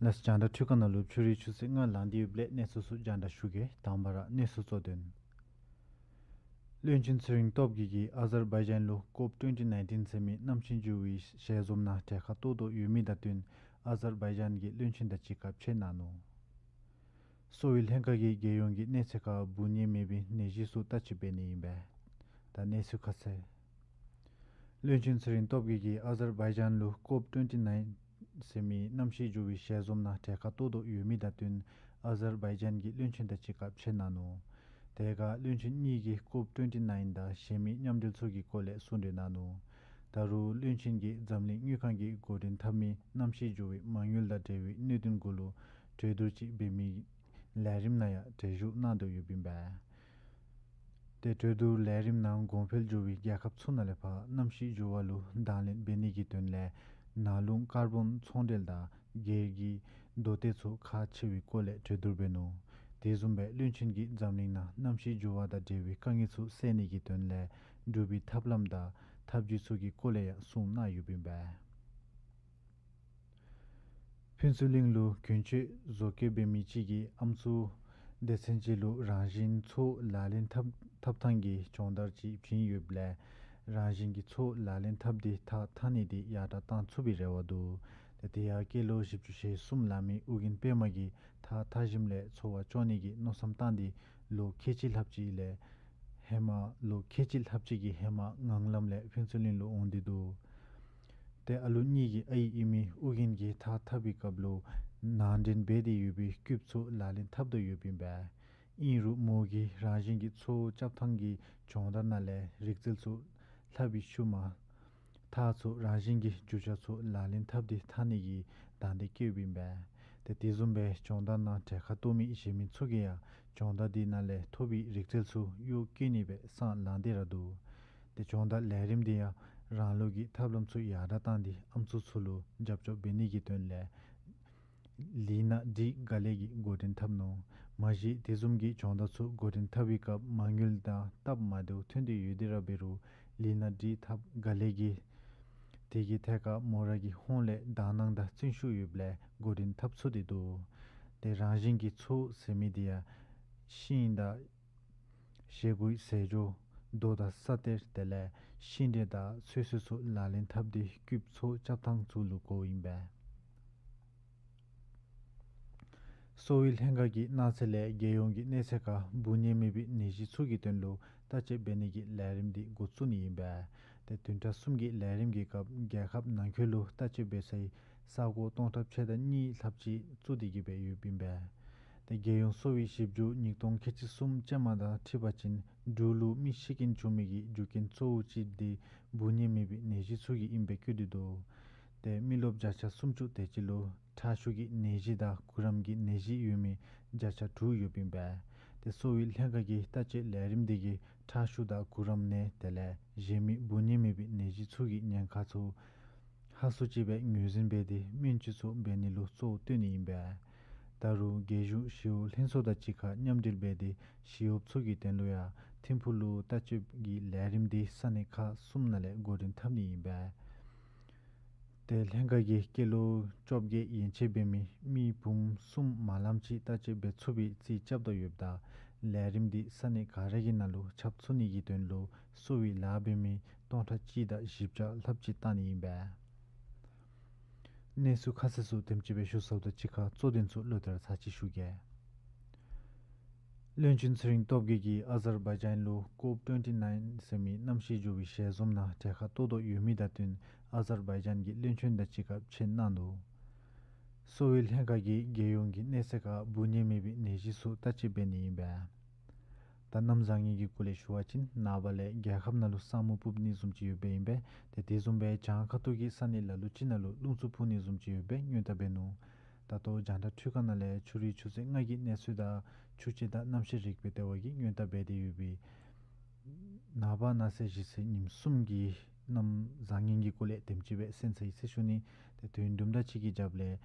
ལགས། རྒྱང་བསྒྲགས་འཕྲུལ་ཁང་ནང་ལུ་ཕྱི་རུའི་ཆུ་ཚོད་ལྔ་ལང་སྟེ་ཡོདཔ་ལས་གནས་ཚུལ་ཚུ་རྒྱང་བསྒྲགས་ཞུ་གེ། དང་པ་ར་གནས་ཚུལ་གཙོ་དོན། བློན་ཆེན་ཚེ་རིང་སྟོབས་རྒྱས་ཀྱིས་ཨ་ཛར་བའི་ཇཱན་ལུ་ཀོབ་ཊུ་ཝེན་ཊི་ནའིན་ཊིན་ཟེར་མི་གནམ་གཤིས་འགྱུར་བའི་ཞལ་འཛོམས་ནང་གྲལ་ཁར་གཏོགས་དོ་ཡོད་མི་དང་བསྟུན་ཨ་ཛར་བའི་ཇཱན་གྱི་བློན་ཆེན་དང་གཅིག་ཁར་ཕྱད་གནང་ནུག། གསོ་བའི་ལྷན་ཁག་གིས་རྒྱལ་ཡོངས་ཀྱི་གནས་ཚད་ཁར་འབུ་ནད་མེད་པའི་ནད་གཞི་ཚུ་བརྟག་དཔྱད་འབད་ནི་ཨིན་པས། ད་གནས་ཚུལ་ཁ་གསལ། བློན་ཆེན་ཚེ་རིང་སྟོབས་རྒྱས་ཀྱིས་ཨ་ཛར་བའི་ཇཱན་ལུ་ཀོབ་ཊུ་ཝེན་ཊི་ནའིན་ཟེར་མི་གནམ་གཤིས་འགྱུར་བའི་ཞལ་འཛོམས་ནང་གྲལ་ཁར་གཏོགས་དོ་ཡོད་མི་དང་བསྟུན་ཨ་ཛར་བའི་ཇཱན་གྱི་བློན་ཆེན་དང་གཅིག་ཁར་ཕྱད་གནང་ནུག། དེ་ཁར་བློན་ཆེན་གཉིས་ཀྱིས་ཀོབ་ཊུ་ཝེན་ཊི་ནའིན་དང་གཞན་མི་མཉམ་འབྲེལ་ཚུ་གི་སྐོར་ལས་གསུང་གྲོས་གནང་ནུག། ད་རུང་བློན་ཆེན་གྱིས་འཛམ་གླིང་དངུལ་ཁང་གིས་འགོ་འདྲེན་འཐབ་མི་གནམ་གཤིས་འགྱུར་བའི་མ་དངུལ་དང་འབྲེལ་བའི་གནད་དོན་གུ་ལུ་གྲོས་བསྡུར་ཅིག་འབད་མི་ལས་རིམ་ནང་ཡང་གྲལ་བཞུགས་གནང་དོ་ཡོདཔ་ཨིན་པས། ཏེ་གྲོས་བསྡུར་ལས་རིམ་ནང་གོང་འཕེལ་འགྱུར་བའི་རྒྱལ་ཁབ་ཚུ་ནང་ལས་ཕར་གནམ་གཤིས་འགྱུར་བ་ལུ་དང་ལེན་འབད་ནི་གི་དོན་ལས་ནང་ལུང་ཀར་བོན་ཚོང་འབྲེལ་དང་སྒེར་གྱི་མདོ་སྡེ་ཚུ་ཁག་ཆེ་བའི་སྐོར་ལས་གྲོས་བསྡུར་འབད་ནུག། དེ་བཟུམ་སྦེ་བློན་ཆེན་གྱིས་འཛམ་གླིང་ནང་གནམ་གཤིས་འགྱུར་བ་དང་འབྲེལ་བའི་དཀའ་ངལ་ཚུ་སེལ་ནི་གི་དོན་ལས་འབྲུག་པའི་ཐབས་ལམ་དང་ཐབས་བྱུས་ཚུ་གི་སྐོར་ལས་ཡང་གསུང་གནང་ཡོདཔ་ཨིན་པས། ཕུན་ཚོགས་གླིང་ལུ་གྱོན་ཆས་བཟོ་བཀོད་འབད་མི་ཅིག་གིས་ཨམ་སྲུ་སྡེ་ཚན་ཅིག་ལུ་རང་བཞིན་འཚོ་བ་ལག་ལེན་འཐབ་འཐབ་ཐངས་ཀྱི་སྦྱོང་བརྡར་ཅིག་བྱིན་ཡོདཔ་ལས་རང་བཞིན་གྱི་འཚོ་བ་ལག་ལེན་འཐབ་སྟེ་ཐགས་འཐག་ནི་དེ་ཡར་དྲགས་བཏང་ཚུགས་པའི་རེ་བ་འདུག། ཏེ་དེ་ཡང་སྐྱེས་ལོ་བཞི་བཅུ་ཞེ་གསུམ་ལང་མི་ཨོ་རྒྱན་པདྨ་གིས་ཐགས་འཐག་ཞིནམ་ལས་འཚོ་བ་སྐྱོང་ནི་གི་མནོ་བསམ་བཏང་སྟེ་ལོ་ཁལ་གཅིག་ལྷགཔ་ཅིག་ལས་ཧེ་མ་ལོ་ཁལ་གཅིག་ལྷགཔ་ཅིག་གི་ཧེ་མ་ངང་ལམ་ལས་ཕུན་ཚོགས་གླིང་ལུ་འོང་སྟེ་འདུག། ཏེ་ཨ་ལུ་གཉིས་ཀྱི་ཨའི་ཨིན་མི་ཨོ་རྒྱན་གྱིས་ཐགས་འཐག་པའི་སྐབས་ལུ་ནང་འདྲེན་འབད་དེ་ཡོད་པའི་སྐུདཔ་ཚུ་ལག་ལེན་འཐབ་དོ་ཡོདཔ་ཨིན་པས། ཨིན་རུང་མོ་གིས་རང་བཞིན་གྱི་འཚོ་བ་རྐྱབ་ཐངས་ཀྱི་སྦྱོང་བརྡར་ནང་ལས་རིག་རྩལ་ཚུ་ལྷབ་པའི་ཤུལ་མ་ཐགས་ཚུ་རང་བཞིན་གྱི་རྒྱུ་ཆ་ཚུ་ལག་ལེན་འཐབ་སྟེ་འཐག་ནི་གི་དང་འདོད་བསྐྱེདཔ་ཨིན་པས། ཏེ་དེ་བཟུམ་སྦེ་སྦྱོང་བརྡར་ནང་གྲལ་ཁར་གཏོགས་མི་གཞན་མི་ཚུ་གིས་ཡང་སྦྱོང་བརྡར་དེ་ནང་ལས་ཐོབ་པའི་རིག་རྩལ་ཚུ་གཡོག་བཀོལ་ནི་སྦེ་སྲང་ལང་སྟེ་ར་འདུག། ཏེ་སྦྱོང་བརྡར་ལས་རིམ་དེ་ཡང་རང་ལུགས་ཀྱི་ཐབས་ལམ་ཚུ་ཡར་དྲགས་བཏང་སྟེ་ཨམ་སྲུ་ཚུ་ལུ་རྒྱབ་སྐྱོར་འབད་ནི་གི་དོན་ལས་ལི་ན་ཌི་ག་ལེ་གིས་འགོ་འདྲེན་འཐབ་ནུག། མ་གཞི་དེ་བཟུམ་གྱི་སྦྱོང་བརྡར་ཚུ་འགོ་འདྲེན་འཐབ་པའི་སྐབས་མ་དངུལ་དང་སྟབས་མ་བདེཝ་ཐོན་ཏེ་ཡོད་དེ་ར་འབད་རུང་ལི་ན་ཌི་ཐབས་ག་ལེ་གིས་དེ་གི་ཐད་ཁར་མོ་ར་གི་ཧོངས་ལས་དག་སྣང་དང་བརྩོན་ཤུགས་ཡོདཔ་ལས་འགོ་འདྲེན་འཐབ་ཚུགས་ཏེ་འདུག། ཏེ་རང་བཞིན་གྱི་འཚོ་བ་ཟེར་མི་དེ་ཡང་ཤིང་དང་བཞེས་སྒོའི་ཟས་སྦྱོར་རྡོ་དང་ས་གཏེར་དེ་ལས་ཤིང་འབྲས་དང་ཚོད་བསྲེ་ཚུ་ལག་ལེན་འཐབ་སྟེ་སྐུདཔ་འཚོ་བ་རྐྱབ་ཐངས་ཚུ་ལུ་གོཝ་ཨིན་པས། གསོ་བའི་ལྷན་ཁག་གིས་གནང་ཚད་ལས་རྒྱལ་ཡོངས་ཀྱི་གནས་ཚད་ཁར་འབུ་ནད་མེད་པའི་ནད་གཞི་ཚུ་གི་དོན་ལུ་བརྟག་དཔྱད་འབད་ནི་གི་ལས་རིམ་དེ་འགོ་བཙུགས་ནི་ཨིན་པས། ཏེ་བདུན་ཕྲག་གསུམ་གྱི་ལས་རིམ་གྱི་སྐབས་རྒྱལ་ཁབ་ནང་འཁོད་ལུ་བརྟག་དཔྱད་འབད་སའི་ས་གོ་སྟོང་ཕྲག་ཕྱེད་དང་གཉིས་ལྷགཔ་ཅིག་བཙུགས་ཏེ་གི་སྦེ་ཡོདཔ་ཨིན་པས། ཏེ་རྒྱལ་ཡོངས་གསོ་བའི་ཞིབ་འཇུག་ཉིས་སྟོང་ཁལ་གཅིག་གསུམ་ཅན་མ་དང་འཁྲིལ་བ་ཅིན་འབྲུག་ལུ་མི་ཤི་རྐྱེན་བྱུང་མི་གི་རྒྱུ་རྐྱེན་གཙོ་བོ་ཅིག་དེ་འབུ་ནད་མེད་པའི་ནད་གཞི་ཚུ་གིས་ཨིན་པའི་བཀོད་དེ་འདུག། ཏེ་མི་རློབས་བརྒྱ་ཆ་སུམ་ཅུ་དེ་ཅིག་ལུ་ཁྲག་ཤུགས་ཀྱི་ནད་གཞི་དང་གུ་རམ་གྱི་ནད་གཞི་ཡོད་མི་བརྒྱ་ཆ་དྲུག་ཡོདཔ་ཨིན་པས། ཏེ་གསོ་བའི་ལྷན་ཁག་གི་བརྟག་དཔྱད་ལས་རིམ་དེ་གིས་ཁྲག་ཤུགས་དང་གུ་རམ་ནད་དེ་ལས་གཞན་མི་འབུ་ནད་མེད་པའི་ནད་གཞི་ཚུ་གི་ཉེན་ཁ་ཚུ་ཧ་སུ་ཅིག་སྦེ་ངོས་འཛིན་འབད་དེ་སྨན་བཅོས་ཚུ་འབད་ནི་ལུ་གཙོ་བོ་བཏོན་ནི་ཨིན་པས། ད་རུང་རྒྱལ་གཞུང་ཞི་གཡོག་ལྷན་ཚོགས་དང་གཅིག་ཁར་མཉམ་འབྲེལ་འབད་དེ་ཞི་གཡོགཔ་ཚུ་གི་དོན་ལུ་ཡང་ཐིམ་ཕུག་ལུ་བརྟག་དཔྱད་ཀྱི་ལས་རིམ་དེ་ས་གནས་ཁག་གསུམ་ནང་ལས་འགོ་འདྲེན་འཐབ་ནི་ཨིན་པས། ཏེ་ལྷན་ཁག་གིས་སྐྱེས་ལོ་བཅོ་བརྒྱད་ཡན་ཆད་འབད་མི་མི་འབུམ་གསུམ་མ་ལངམ་ཅིག་བརྟག་དཔྱད་འབད་ཚུགས་པའི་རྩིས་རྐྱབ་དོ་ཡོདཔ་ད་ལས་རིམ་དེ་ས་གནས་ག་ར་གི་ནང་ལུ་ཁྱབ་ཚུགས་ནི་གི་དོན་ལུ་གསོ་བའི་ལཱ་འབད་མི་སྟོང་ཕྲག་གཅིག་དང་བཞི་བརྒྱ་ལྷགཔ་ཅིག་བཏང་ནི་ཨིན་པས། གནས་ཚུལ་ཁ་གསལ་ཚུ་དེམ་ཅིག་སྦེ་ཞུ་ཚརཝ་དང་གཅིག་ཁར་གཙོ་དོན་ཚུ་ལོག་སྟེ་ར་ཚར་གཅིག་ཞུ་གེ། བློན་ཆེན་ཚེ་རིང་སྟོབས་རྒྱས་ཀྱིས་ཨ་ཛར་བའི་ཇཱན་ལུ་ཀོབ་ཊུ་ཝེན་ཊི་ནའིན་ཟེར་མི་གནམ་གཤིས་འགྱུར་བའི་ཞལ་འཛོམས་ནང་གྲལ་ཁར་གཏོགས་དོ་ཡོད་མི་དང་བསྟུན་ཨ་ཛར་བའི་ཇཱན་གྱི་བློན་ཆེན་དང་གཅིག་ཁར་ཕྱད་གནང་ནུག། གསོ་བའི་ལྷན་ཁག་གིས་རྒྱལ་ཡོངས་ཀྱི་གནས་ཚད་ཁར་འབུ་ནད་མེད་པའི་ནད་གཞི་ཚུ་བརྟག་དཔྱད་འབད་ནི་ཨིན་པས། ད་གནམ་བཟང་ངན་གྱི་སྐོར་ལས་ཞུ་བ་ཅིན་ནངས་པ་ལས་རྒྱལ་ཁབ་ནང་ལུ་ས་སྨུག་སྤུབ་ནི་བཟུམ་ཅིག་ཡོདཔ་ཨིན་པས། ཏེ་དེ་བཟུམ་སྦེ་བྱང་ཁ་ཐུག་གི་ས་གནས་ལ་ལུ་ཅིག་ནང་ལུ་རླུང་འཚུབ་འཕུ་ནི་བཟུམ་ཅིག་ཡོདཔ་སྦེ་སྔོན་བརྡ་འབད་ནུག། ད་ལྟོ་རྒྱང་བསྒྲགས་འཕྲུལ་ཁང་ནང་ལས་ཕྱི་རུའི་ཆུ་ཚོད་ལྔ་གི་གནས་ཚུལ་དང་ཆུ་དཔྱད་དང་གནམ་གཤིས་རིག་པའི་ལྟེ་བ་གིས་སྔོན་བརྡ་འབད་དེ་ཡོད་པའི་ནངས་པ་གནངས་ཚེ་གཞེས་ཚེ་ཉིནམ་གསུམ་གྱི་གནམ་བཟང་ངན་གྱི་སྐོར་ལས་དེམ་ཅིག་སྦེ་གསན་ཚར་ཡི་ཟེར་ཞུ་ནི། ཏེ་དུས་ཡུན་དུམ་གྲ་ཅིག་གི་རྒྱབ་ལས་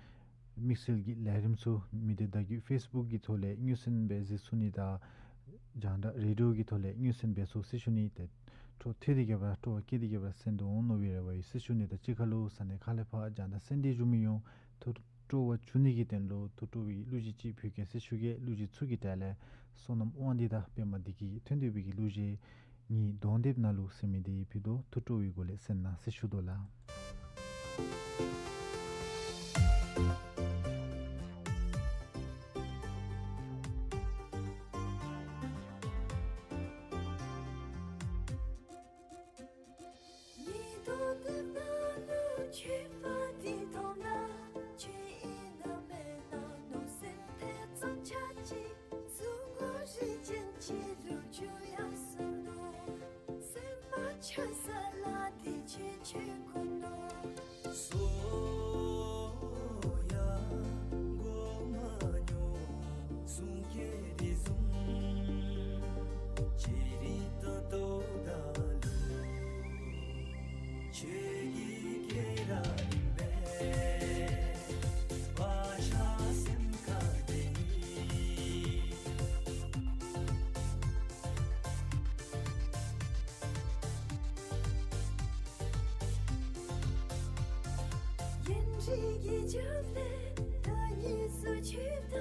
དམིགས་བསལ་གྱི་ལས་རིམ་ཚུ་མི་སྡེ་བརྡ་བརྒྱུད་ཕེསི་བུཀ་གི་ཐོག་ལས་མངོན་གསལ་སྦེ་གཟིགས་ཚུགས་ནི་དང་རྒྱང་བསྒྲགས་རེ་ཌི་ཡོ་གི་ཐོག་ལས་མངོན་གསལ་འབད་ཚུགས་ཟེར་ཞུ་ནི། ཏེ་འཕྲོ་མཐུད་དེ་གི་སྦེ་ར་སྤྲོ་བ་བསྐྱེད་དེ་གི་སྦེ་ར་གསན་དོ་འོང་མནོ་བའི་རེ་བ་ཡོད་ཟེར་ཞུ་ནི་དང་གཅིག་ཁར་ལུ་ས་གནས་ཁག་ལས་ཕར་རྒྱང་བསྒྲགས་གསན་ཏེ་བཞུགས་མི་ཡོངས་ཐུགས་ སྤྲོ་བ་བྱུང་ནི་གི་དོན་ལུ་ཐུགས་སྤྲོ་བའི་གླུ་གཞས་ཅིག་ཕུལ་གེ་ཟེར་ཞུ་གེ། གླུ་གཞས་ཚུ་གི་གྲས་ལས་བསོད་ནམས་དབང་འདུས་དང་པདྨ་བདེ་སྐྱིད་ཀྱིས་འཐེན་ཏེ་ཕུལ་བའི་གི་གླུ་གཞས་ངེའི་གདོང་དེབ་ནང་ལུ་ཟེར་མི་དེ་ཕུལ་དོ། ཐུགས་སྤྲོ་བའི་སྒོ་ལས་གསན་གནང་ཟེར་ཞུ་དོ་ལགས། ངེའི་གདོང་དེབ་ནང་ལུ་ཁྱོད་པ་དེ་མཐོང་ན་ཁྱོད་ཨིན་ན་མེན་ན་མནོ་སེམས་ཐེ་ཚོམ་ཆགས་ཅི། གཟུགས་ངོ་རིས་ཅན་ཅིག་ལུ་འགྱུར་ཡར་སོ་ནུག། སེམས་པ་ཆགས་ས་ལ་དེ་ཅིག་ཁྱོད་གོ་ནུག། སོ་ཡ་གོ་མ་མྱོང་གསུང་སྐད་དེ་བཟུམ་ཅི་རིགས་ད་ལྟོ་ད་ལུ་ཁྱོད་ཀྱི་སྐད་ར་ཨིན་པས། བ་ཤ་སེམས་ཁ་དེ་ནི། ཡན་རིག་གི་རྒྱབ་ལས་ད་ཉིད་སུ་ཆུད་ད་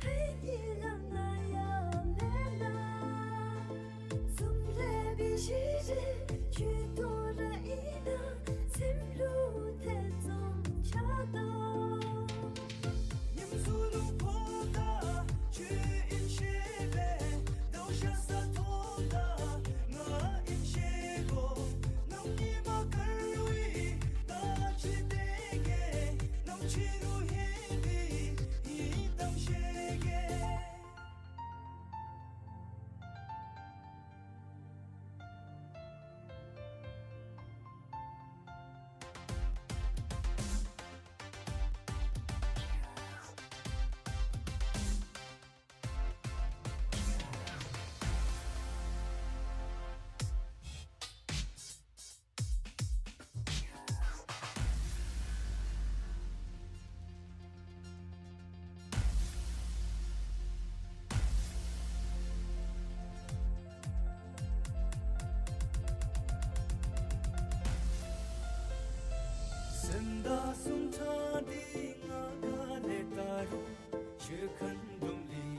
ཧེ་ཉི་ལམ་ན་ཡང་མེད་ན། བཟུམ་རེ་བི་ཤི་རེ་ཁྱོད་དོ་ར་ཨིན་ན་སེམས་ལུ་ཐེ་ཚོམ་ཆགས་དོ། ཉིམ་ཚུ་ལུ་ཕོག་ད་ཁྱོད་ཨིན་ཤེས་པས། ཟླཝ་ཤར་ས་མཐོང་ད་ང་ཨིན་ཤེས་གོ། གནམ་ཉི་མ་དཀར་བའི་ད་ཅི་དེ་གེ། གནམ་ཕྱི་རུ་ཧེ་བི་ཧེ་གཏམ་ཤེས་གེ། སེམས་དང་གསུང་ཐག་འདི་ང་ག་ལས་བལྟ་རུང་ཁྱོད་མཁའ་འགྲོམ་གླིང་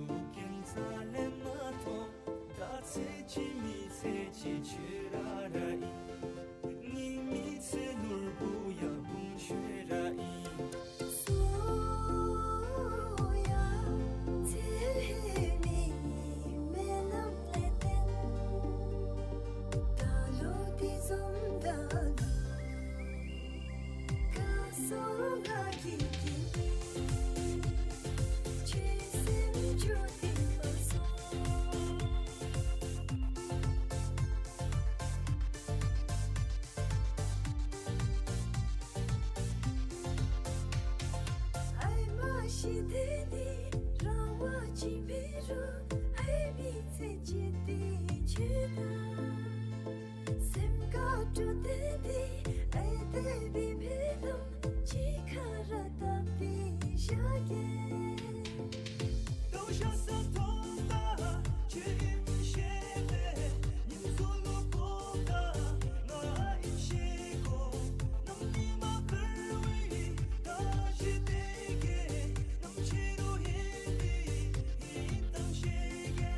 ལུ་སྐྱེ་འཚར་ལས་མ་ཐོབ། ད་ཚེ་གཅིག་མི་ཚེ་གཅིག་ཁྱོད་ར་ར་ཨིན། སྙིགས་མའི་ཚེ་ནོར་བུ་ཡང་བུམོ་ཁྱོད་ར་ཨིན། སོ་ཡ་ཚེ་ཧེ་མི་སྨོན་ལམ་ལས་བརྟེན་ད་ལོ་འདི་བཟུམ་ད་ལུ་ཁ་སོ་ང་གི་གི་ཁྱོད་སེམས་འགྱུར་ཏེ་མ་སོང་། ཨའི་མ་ཤི་དེ་ནི་རང་བ་ཅིག་འབད་རུང་ཨའི་མི་ཚེ་གཅིག་དེ་ཁྱོད་དང་སེམས་དགའ་སྤྲོ་སྟེ་དེ་ཨའི་དེ་བི་འབད་རུང་གཅིག་ཁར་བཏབ་སྟེ་བཞག་གེ། ཟླཝ་ཤར་ས་མཐོང་ད་ཁྱོད་ཨིན་ཤེས་པས། ཉིམ་ཚུ་ལུ་ཕོག་ད་ང་ཨིན་ཤེས་གོ། གནམ་ཉི་མ་དཀར་བའི་ད་ཅི་དེ་གེ། གནམ་ཕྱི་རུ་ཧེ་བི་ཧེ་གཏམ་ཤེས་གེ།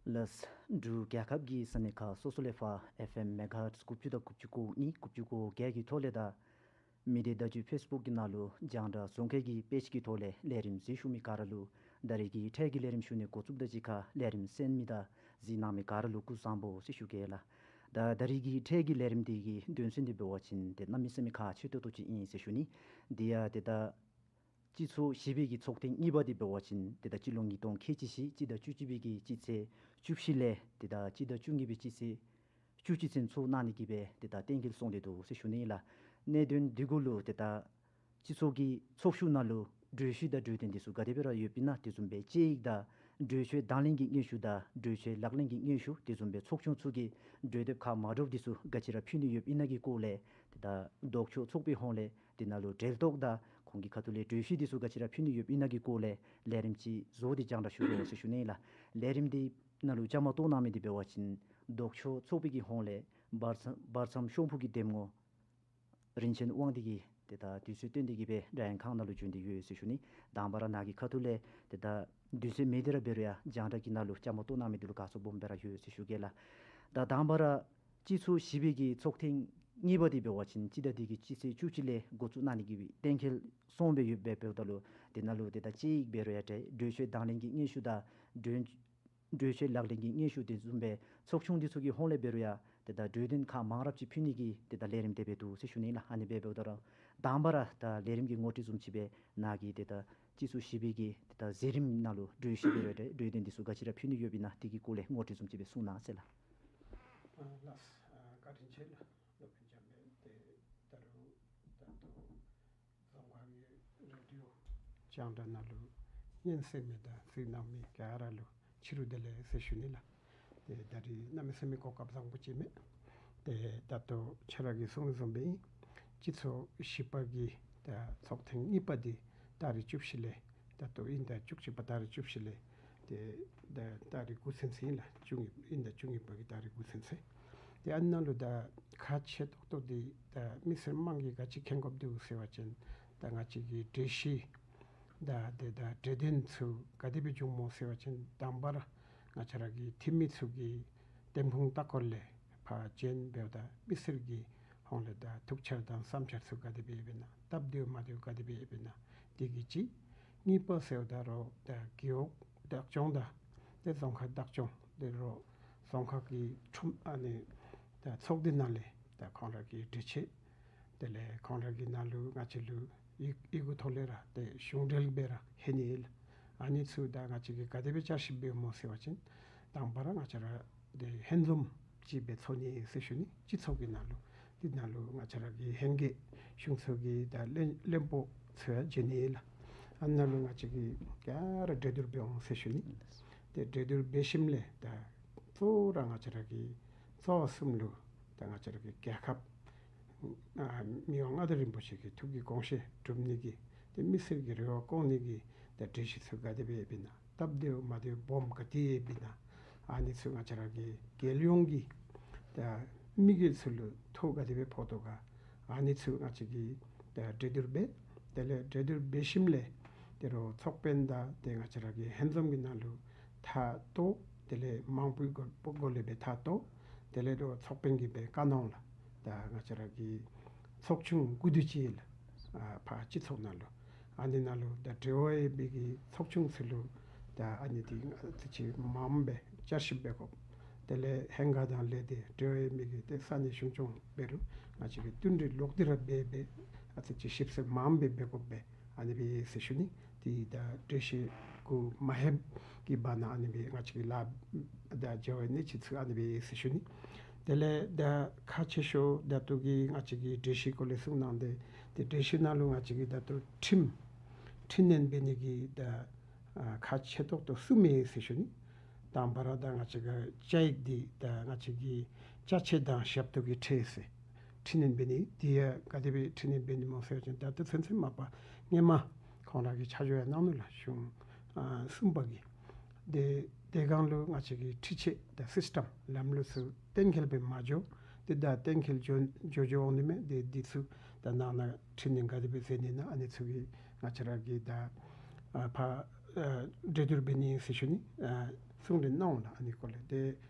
ལགས། འབྲུག་རྒྱལ་ཁབ་ཀྱི་ས་གནས་ཁག་སོ་སོ་ལས་ཕར་ཨེཕ་ཨེམ་མེ་ག་ཧར་ཊི་དགུ་བཅུ་དང་དགུ་བཅུ་གོ་གཉིས་དགུ་བཅུ་གོ་བརྒྱད་ཀྱི་ཐོག་ལས་དང་མི་སྡེ་བརྡ་བརྒྱུད་ཕེསི་བུཀ་གི་ནང་ལུ་རྒྱང་བསྒྲགས་རྫོང་ཁའི་གི་པེཇ་གི་ཐོག་ལས་ལས་རིམ་གཟིགས་བཞུགས་མི་ག་ར་ལུ་ད་རིས་ཀྱི་འཕྲལ་གྱི་ལས་རིམ་ཞུ་ནི་འགོ་བཙུགསཔ་དང་གཅིག་ཁར་ལས་རིམ་གསན་མི་དང་གཟིགས་གནང་མི་ག་ར་ལུ་སྐུ་གཟུགས་བཟང་པོ་ཟེར་ཞུ་གེ་ལགས། ད་ད་རིས་ཀྱི་འཕྲལ་གྱི་ལས་རིམ་འདི་གི་དོན་ཚན་འདི་འབད་བ་ཅིན་ཏེ་གནམ་མེད་ས་མེད་ཁག་ཆེ་ཏོག་ཏོ་ཅིག་ཨིན་ཟེར་ཞུ་ནི། འདི་ཡང་ཏེ་ད་སྤྱི་ཚོགས་བཞི་པའི་གི་ཚོགས་ཐེངས་གཉིས་པ་འདི་འབད་བ་ཅིན་ཏེ་ད་སྤྱི་ལོ་ཉིས་སྟོང་ཁལ་གཅིག་བཞི་སྤྱི་ཟླ་བཅུ་གཅིག་པའི་གི་སྤྱི་ཚེས་བཅུ་བཞི་ལས་ཏེ་ད་སྤྱི་ཟླ་བཅུ་གཉིས་པའི་སྤྱི་ཚེས་བཅུ་གཅིག་ཚུན་ཚོགས་གནང་ནི་གི་སྦེ་ཏེ་ད་གཏན་འཁེལ་སོང་སྟེ་འདུག་ཟེར་ཞུ་ནི་ཨིན་ལགས། གནད་དོན་འདི་གུ་ལུ་ཏེ་ད་སྤྱི་ཚོགས་ཀྱི་ཚོགས་བཞུགས་ནང་ལུ་གྲོས་གཞི་དང་གྲོས་དོན་འདི་ཚུ་ག་དེ་སྦེ་ར་ཡོདཔ་ཨིན་ན། དེ་བཟུམ་སྦེ་དཔྱད་ཡིག་དང་གྲོས་ཆོད་དང་ལེན་གྱི་སྙན་ཞུ་དང་གྲོས་ཆོད་ལག་ལེན་གྱི་སྙན་ཞུ་དེ་བཟུམ་སྦེ་ཚོགས་ཆུང་ཚུ་གིས་གྲོས་འདེབས་ཁག་མ་འདྲཝ་འདི་ཚུ་ག་ཅི་ར་ཕུལ་ནི་ཡོདཔ་ཨིན་ན་གི་སྐོར་ལས་ཏེ་ད་ལྡོག་ཕྱོགས་ཚོགས་པའི་ཧོངས་ལས་འདི་ནང་ལུ་འབྲེལ་གཏོགས་དང་ཁོང་གི་ཁ་ཐུག་ལས་གྲོས་གཞི་འདི་ཚུ་ག་ཅི་ར་ཕུལ་ནི་ཡོདཔ་ཨིན་ན་གི་སྐོར་ལས་ལས་རིམ་ཅིག་བཟོ་སྟེ་རྒྱང་བསྒྲགས་ཞུ་དོ་ཟེར་ཞུ་ནི་ཨིན་ལགས། ལས་རིམ་འདི་ནང་ལུ་བཅའ་མར་གཏོགས་གནང་མི་འདི་འབད་བ་ཅིན་ལྡོག་ཕྱོགས་ཚོགས་པའི་གི་ཧོངས་ལས་བར་མཚམས་བར་མཚམས་ཤོང་ཕུ་གི་འདེམས་ངོ་རིན་ཆེན་དབང་འདུས་ཀྱིས་ཏེ་ད་དུས་ཚོད་བཏོན་ཏེ་གི་སྦེ་སྒྲ་དབྱངས་ཁང་ནང་ལུ་བྱོན་ཏེ་ཡོད་ཟེར་ཞུ་ནི། དང་པ་ར་ནཱ་གི་ཁ་ཐུག་ལས་ཏེ་ད་དུས་ཚོད་མེད་དེ་ར་འབད་རུང་ཡང་རྒྱང་བསྒྲགས་ཀྱི་ནང་ལུ་བཅའ་མར་གཏོགས་གནང་མི་འདི་ལུ་དགའ་ཚོར་སྦོམ་སྦེ་ར་ཡོད་ཟེར་ཞུ་གེ་ལགས། ད་དང་པ་ར་སྤྱི་ཚོགས་བཞི་པའི་གི་ཚོགས་ཐེངས་གཉིས་པ་འདི་འབད་བ་ཅིན་སྤྱི་ཟླ་འདི་གི་སྤྱི་ཚེས་བཅུ་གཅིག་ལས་འགོ་བཙུགས་གནང་ནི་གི་གཏན་འཁེལ་སོང་སྦེ་ཡོདཔ་སྦེ་འབདཝ་ད་ལུ་དེ་ནང་ལུ་ཏེ་ད་དཔྱད་ཡིག་འབད་རུང་ཡང་ཏེ་གྲོས་ཆོད་དང་ལེན་གྱི་སྙན་ཞུ་དང་གྲོས་གྲོས་ཆོད་ལག་ལེན་གྱི་སྙན་ཞུ་དེ་བཟུམ་སྦེ་ཚོགས་ཆུང་འདི་ཚུ་གི་ཧོངས་ལས་འབད་རུང་ཡང་ཏེ་ད་གྲོས་དོན་ཁག་མང་རབས་ཅིག་ཕུལ་ནི་གི་ཏེ་ད་ལས་རིམ་དེ་སྦེ་འདུག་ཟེར་ཞུ་ནི་ལགས། ཨ་ནི་སྦེ་འབདཝ་ད་ར་དང་པ་ར་ད་ལས་རིམ་གྱི་ངོ་སྤྲོད་བཟུམ་ཅིག་སྦེ་ནཱ་གི་ཏེ་ད་སྤྱི་ཚོགས་བཞི་པའི་གི་ཏེ་ད་མཛད་རིམ་ནང་ལུ་གྲོས་གཞི་འབད་རུང་ཡང་གྲོས་དོན་འདི་ཚུ་ག་ཅི་ར་ཕུལ་ནི་ཡོདཔ་ཨིན་ན་དེ་གི་སྐོར་ལས་ངོ་སྤྲོད་བཟུམ་ཅིག་སྦེ་གསུང་གནང་ཟེར་ལགས། ཨ་ལགས། ཨ་བཀའ་དྲིན་ཆེ་ལགས། སློབ་དཔོན་འཇམ་དཔལ་ཏེ་ད་རུང་ད་ལྟོ་རྫོང་ཁ་གི་རེ་ཌི་ཡོ་རྒྱང་བསྒྲགས་ནང་ལུ་སྙན་གསན་མི་དང་གཟིགས་གནང་མི་ག་ར་ལུ་ཕྱི་རུ་བདེ་ལེགས་ཟེར་ཞུ་ནི་ལགས། ཏེ་ད་རིས་གནམ་མེད་ས་མེད་གོ་སྐབས་བཟང་པོ་ཅིག་མས། ཏེ་ད་ལྟོ་ཁྱོད་ར་གིས་གསུངས་བཟུམ་སྦེ་སྤྱི་ཚོགས་བཞི་པ་གི་ད་ཚོགས་ཐེངས་གཉིས་པ་འདི་ཏ་རིག་བཅུ་བཞི་ལས་ད་ལྟོ་དབྱིན་ཟླ་བཅུ་གཅིག་པ་ཏ་རིག་བཅུ་བཞི་ལས་ཏེ་ད་ཏ་རིག་དགུ་ཚུན་ཚོད་ཨིན་ལགས། བཅུ་གཉིས་དབྱིན་ཟླ་བཅུ་གཉིས་པ་གི་ཏ་རིག་དགུ་ཚུན་ཚོད། ཏེ་ཨ་ནཱ་ལུ་ད་ཁག་ཆེ་ཏོག་ཏོ་འདི་ད་མི་སེར་དམངས་ཀྱིས་ག་ཅི་མཁྱེན་དགོཔ་འདུག་ཟེར་བ་ཅིན་ད་ང་བཅས་ཀྱི་གྲོས་གཞི་ད་ཏེ་ད་གྲོས་དོན་ཚུ་ག་དེ་སྦེ་འབྱུངམ་སྨོ་ཟེར་བ་ཅིན་དང་པ་ར་ང་བཅས་ར་གི་འཐུས་མི་ཚུ་གི་འདེམས་ཁོངས་ལྟ་སྐོར་ལས་ཕར་བྱོན་འབདཝ་ད་མི་སེར་གྱི་ཧོངས་ལས་ད་ཐུགས་འཆར་དང་བསམ་འཆར་ཚུ་ག་དེ་སྦེ་ཡོདཔ་ཨིན་ན་སྟབས་བདེཝ་མ་བདེཝ་ག་དེ་སྦེ་ཡོདཔ་ཨིན་ན་དེ་གི་གཅིག། གཉིས་པ་ཟེརཝ་ད་རུང་ད་རྒེད་འོག་བདག་སྐྱོང་དང་ཏེ་རྫོང་ཁག་བདག་སྐྱོང་དེ་རུང་རྫོང་ཁག་གི་ཁྲོམ་ཨ་ནི་ད་ཚོགས་སྡེ་ནང་ལས་ད་ཁོང་ར་གི་སྒྲིག་ཆས་དེ་ལས་ཁོང་ར་གི་ནང་ལུ་ང་བཅས་ལུ་ཡི་ཡི་གུ་ཐོག་ལས་ར་ཏེ་གཞུང་འབྲེལ་སྦེ་ར་ལྷོད་ནི་ཨིན་ལགས། ཨ་ནི་ཚུ་ད་ང་བཅས་ཀྱིས་ག་དེ་སྦེ་བསྐྱར་ཞིབ་འབདཝ་སྨོ་ཟེར་བ་ཅིན་དང་པ་ར་ང་བཅས་ར་ཏེ་ལྷན་འཛོམས་ཅིག་སྦེ་ཚོགས་ནི་ཟེར་ཞུ་ནི། སྤྱི་ཚོགས་ཀྱི་ནང་ལུ་འདི་ནང་ལུ་ང་བཅས་ར་གི་ལྷན་རྒྱས་གཞུང་ཚོགས་ཀྱི་ད་བློན་བློན་པོ་ཚུ་ཡང་བྱོན་ནི་ཨིན་ལགས། ཨ་ནཱ་ལུ་ང་བཅས་ཀྱིས་ག་ར་གྲོས་བསྡུར་འབད་འོང་ཟེར་ཞུ་ནི། ཏེ་གྲོས་བསྡུར་འབད་ཞིནམ་ལས་ད་གཙོ་བོ་ར་ང་བཅས་ར་གི་རྩ་བ་གསུམ་ལུ་ད་ང་བཅས་ར་གི་རྒྱལ་ཁབ་ཨ་མི་དབང་མངའ་བདག་རིན་པོ་ཆེ་གི་ཐུགས་ཀྱི་དགོངས་བཞེད་སྒྲུབ་ནི་གི་ཏེ་མི་སེར་གྱི་རེ་བ་སྐོང་ནི་གི་ཏེ་གྲོས་གཞི་ཚུ་ག་དེ་སྦེ་ཡོདཔ་ཨིན་ན་སྟབས་བདེཝ་མ་བདེཝ་སྦོམ་ག་དེ་ཡོདཔ་ཨིན་ན་ཨ་ནི་ཚུ་ང་བཅས་ར་གི་རྒྱལ་ཡོངས་ཀྱི་ད་དམིགས་ཡུལ་ཚུ་ལུ་ཐོ་ག་དེ་སྦེ་ཕོག་དོ་ག་ཨ་ནི་ཚུ་ང་བཅས་ཀྱིས་ད་གྲོས་བསྡུར་འབད། དེ་ལས་གྲོས་བསྡུར་འབད་ཞིནམ་ལས་དེ་རུང་ཚོགས་དཔོན་དང་ཏེ་ང་བཅས་ར་གི་ལྷན་འཛོམས་ཀྱི་ནང་ལུ་ཐག་བཏོག། དེ་ལས་མང་པོའི་སྒོ་སྒོ་ལས་སྦེ་ཐག་བཏོག། དེ་ལས་རུང་ཚོགས་དཔོན་གྱིས་སྦེ་བཀའ་གནང་ལགས། ད་ང་བཅས་ར་གི་ཚོགས་ཆུང་དགུ་འདུས་ཅིག་ལགས། ཨ་ཕར་སྤྱི་ཚོགས་ནང་ལུ་ཨ་ནི་ནང་ལུ་ད་འབྲེལ་བ་ཡོད་པའི་གི་ཚོགས་ཆུང་ཚུ་ལུ་ད་ཨ་ནི་འདི་ང་བཅས་ཀྱིས་མངམ་སྦེ་བསྐྱར་ཞིབ་འབད་དགོ། དེ་ལས་ལྷན་ཁག་དང་ལས་སྡེ་འབྲེལ་བ་ཡོད་མི་གི་ཏེ་ས་གནས་གཞུང་སྐྱོང་འབད་རུང་ང་བཅས་ཀྱིས་བསྟུན་གྲོས་ལོག་སྟེ་ར་འབད་སྦེ་ཨ་ཙི་ཅིག་ཞིབ་འཚོལ་མངམ་སྦེ་འབད་དགོ་པས། ཨ་ནི་སྦེ་ཟེར་ཞུ་ནི། ཏེ་ད་གྲོས་གཞི་གུ་མ་ལྷོདཔ་གི་བར་ན་ཨ་ནི་སྦེ་ང་བཅས་ཀྱིས་ལཱ་ད་འབྲེལ་བ་ཡོད་ནི་ཅིག་ཚུ་ཨ་ནི་སྦེ་ཟེར་ཞུ་ནི། དེ་ལས་ད་ཁག་ཆེ་ཤོས་ད་ལྟོ་གི་ང་བཅས་ཀྱི་གྲོས་གཞི་སྐོར་ལས་གསུང་གནང་སྟེ་ཏེ་གྲོས་གཞི་ནང་ལུ་ང་བཅས་ཀྱིས་ད་ལྟོ་ཁྲིམས་འཕྲི་སྣོན་འབད་ནི་གི་ད་ཨ་ཁག་ཆེ་ཏོག་ཏོ་གསུམ་ཡོད་ཟེར་ཞུ་ནི། དང་པ་ར་ད་ང་བཅས་ཀྱི་བཅའ་ཡིག་འདི་ད་ང་བཅས་ཀྱི་ཅ་ཆས་དང་ཞབས་ཏོག་གི་ཁྲལ་ཟེར་འཕྲི་སྣོན་འབད་ནི་འདི་ཡང་ག་དེ་སྦེ་འཕྲི་སྣོན་འབད་ནི་སྨོ་ཟེར་བ་ཅིན་ད་ལྟོ་ཚུན་ཚོད་མ་པ་སྔོན་མ་ཁོང་ར་གིས་ཆ་འཇོག་ཡང་གནང་ནུག་ལགས། གཞུང་ཨ་གསུམ་པ་གིས། དེ་དེ་སྒང་ལུ་ང་བཅས་ཀྱི་འཕྲུལ་ཆས་ད་སིསི་ཊམ་ལམ་ལུགས་ཚུ་གཏན་འཁེལ་སྦེ་མ་འགྱོ། དེ་ད་གཏན་འཁེལ་འགྱོ་འགྱོ་འགྱོ་འོང་ནི་མས། དེ་འདི་ཚུ་ད་ནང་ན་འཕྲི་སྣོན་ག་དེ་སྦེ་མཛད་ནི་ཨིན་ན་ཨ་ནི་ཚུ་གི་ང་བཅས་ར་གིས་ད་ཨ་ཕར་ཨ་གྲོས་བསྡུར་འབད་ནི་ཟེར་ཞུ་ནི། ཨ་ གསུང་གྲོས་གནང་འོང་ལགས། ཨ་ནི་སྐོར་ལས་ཏེ་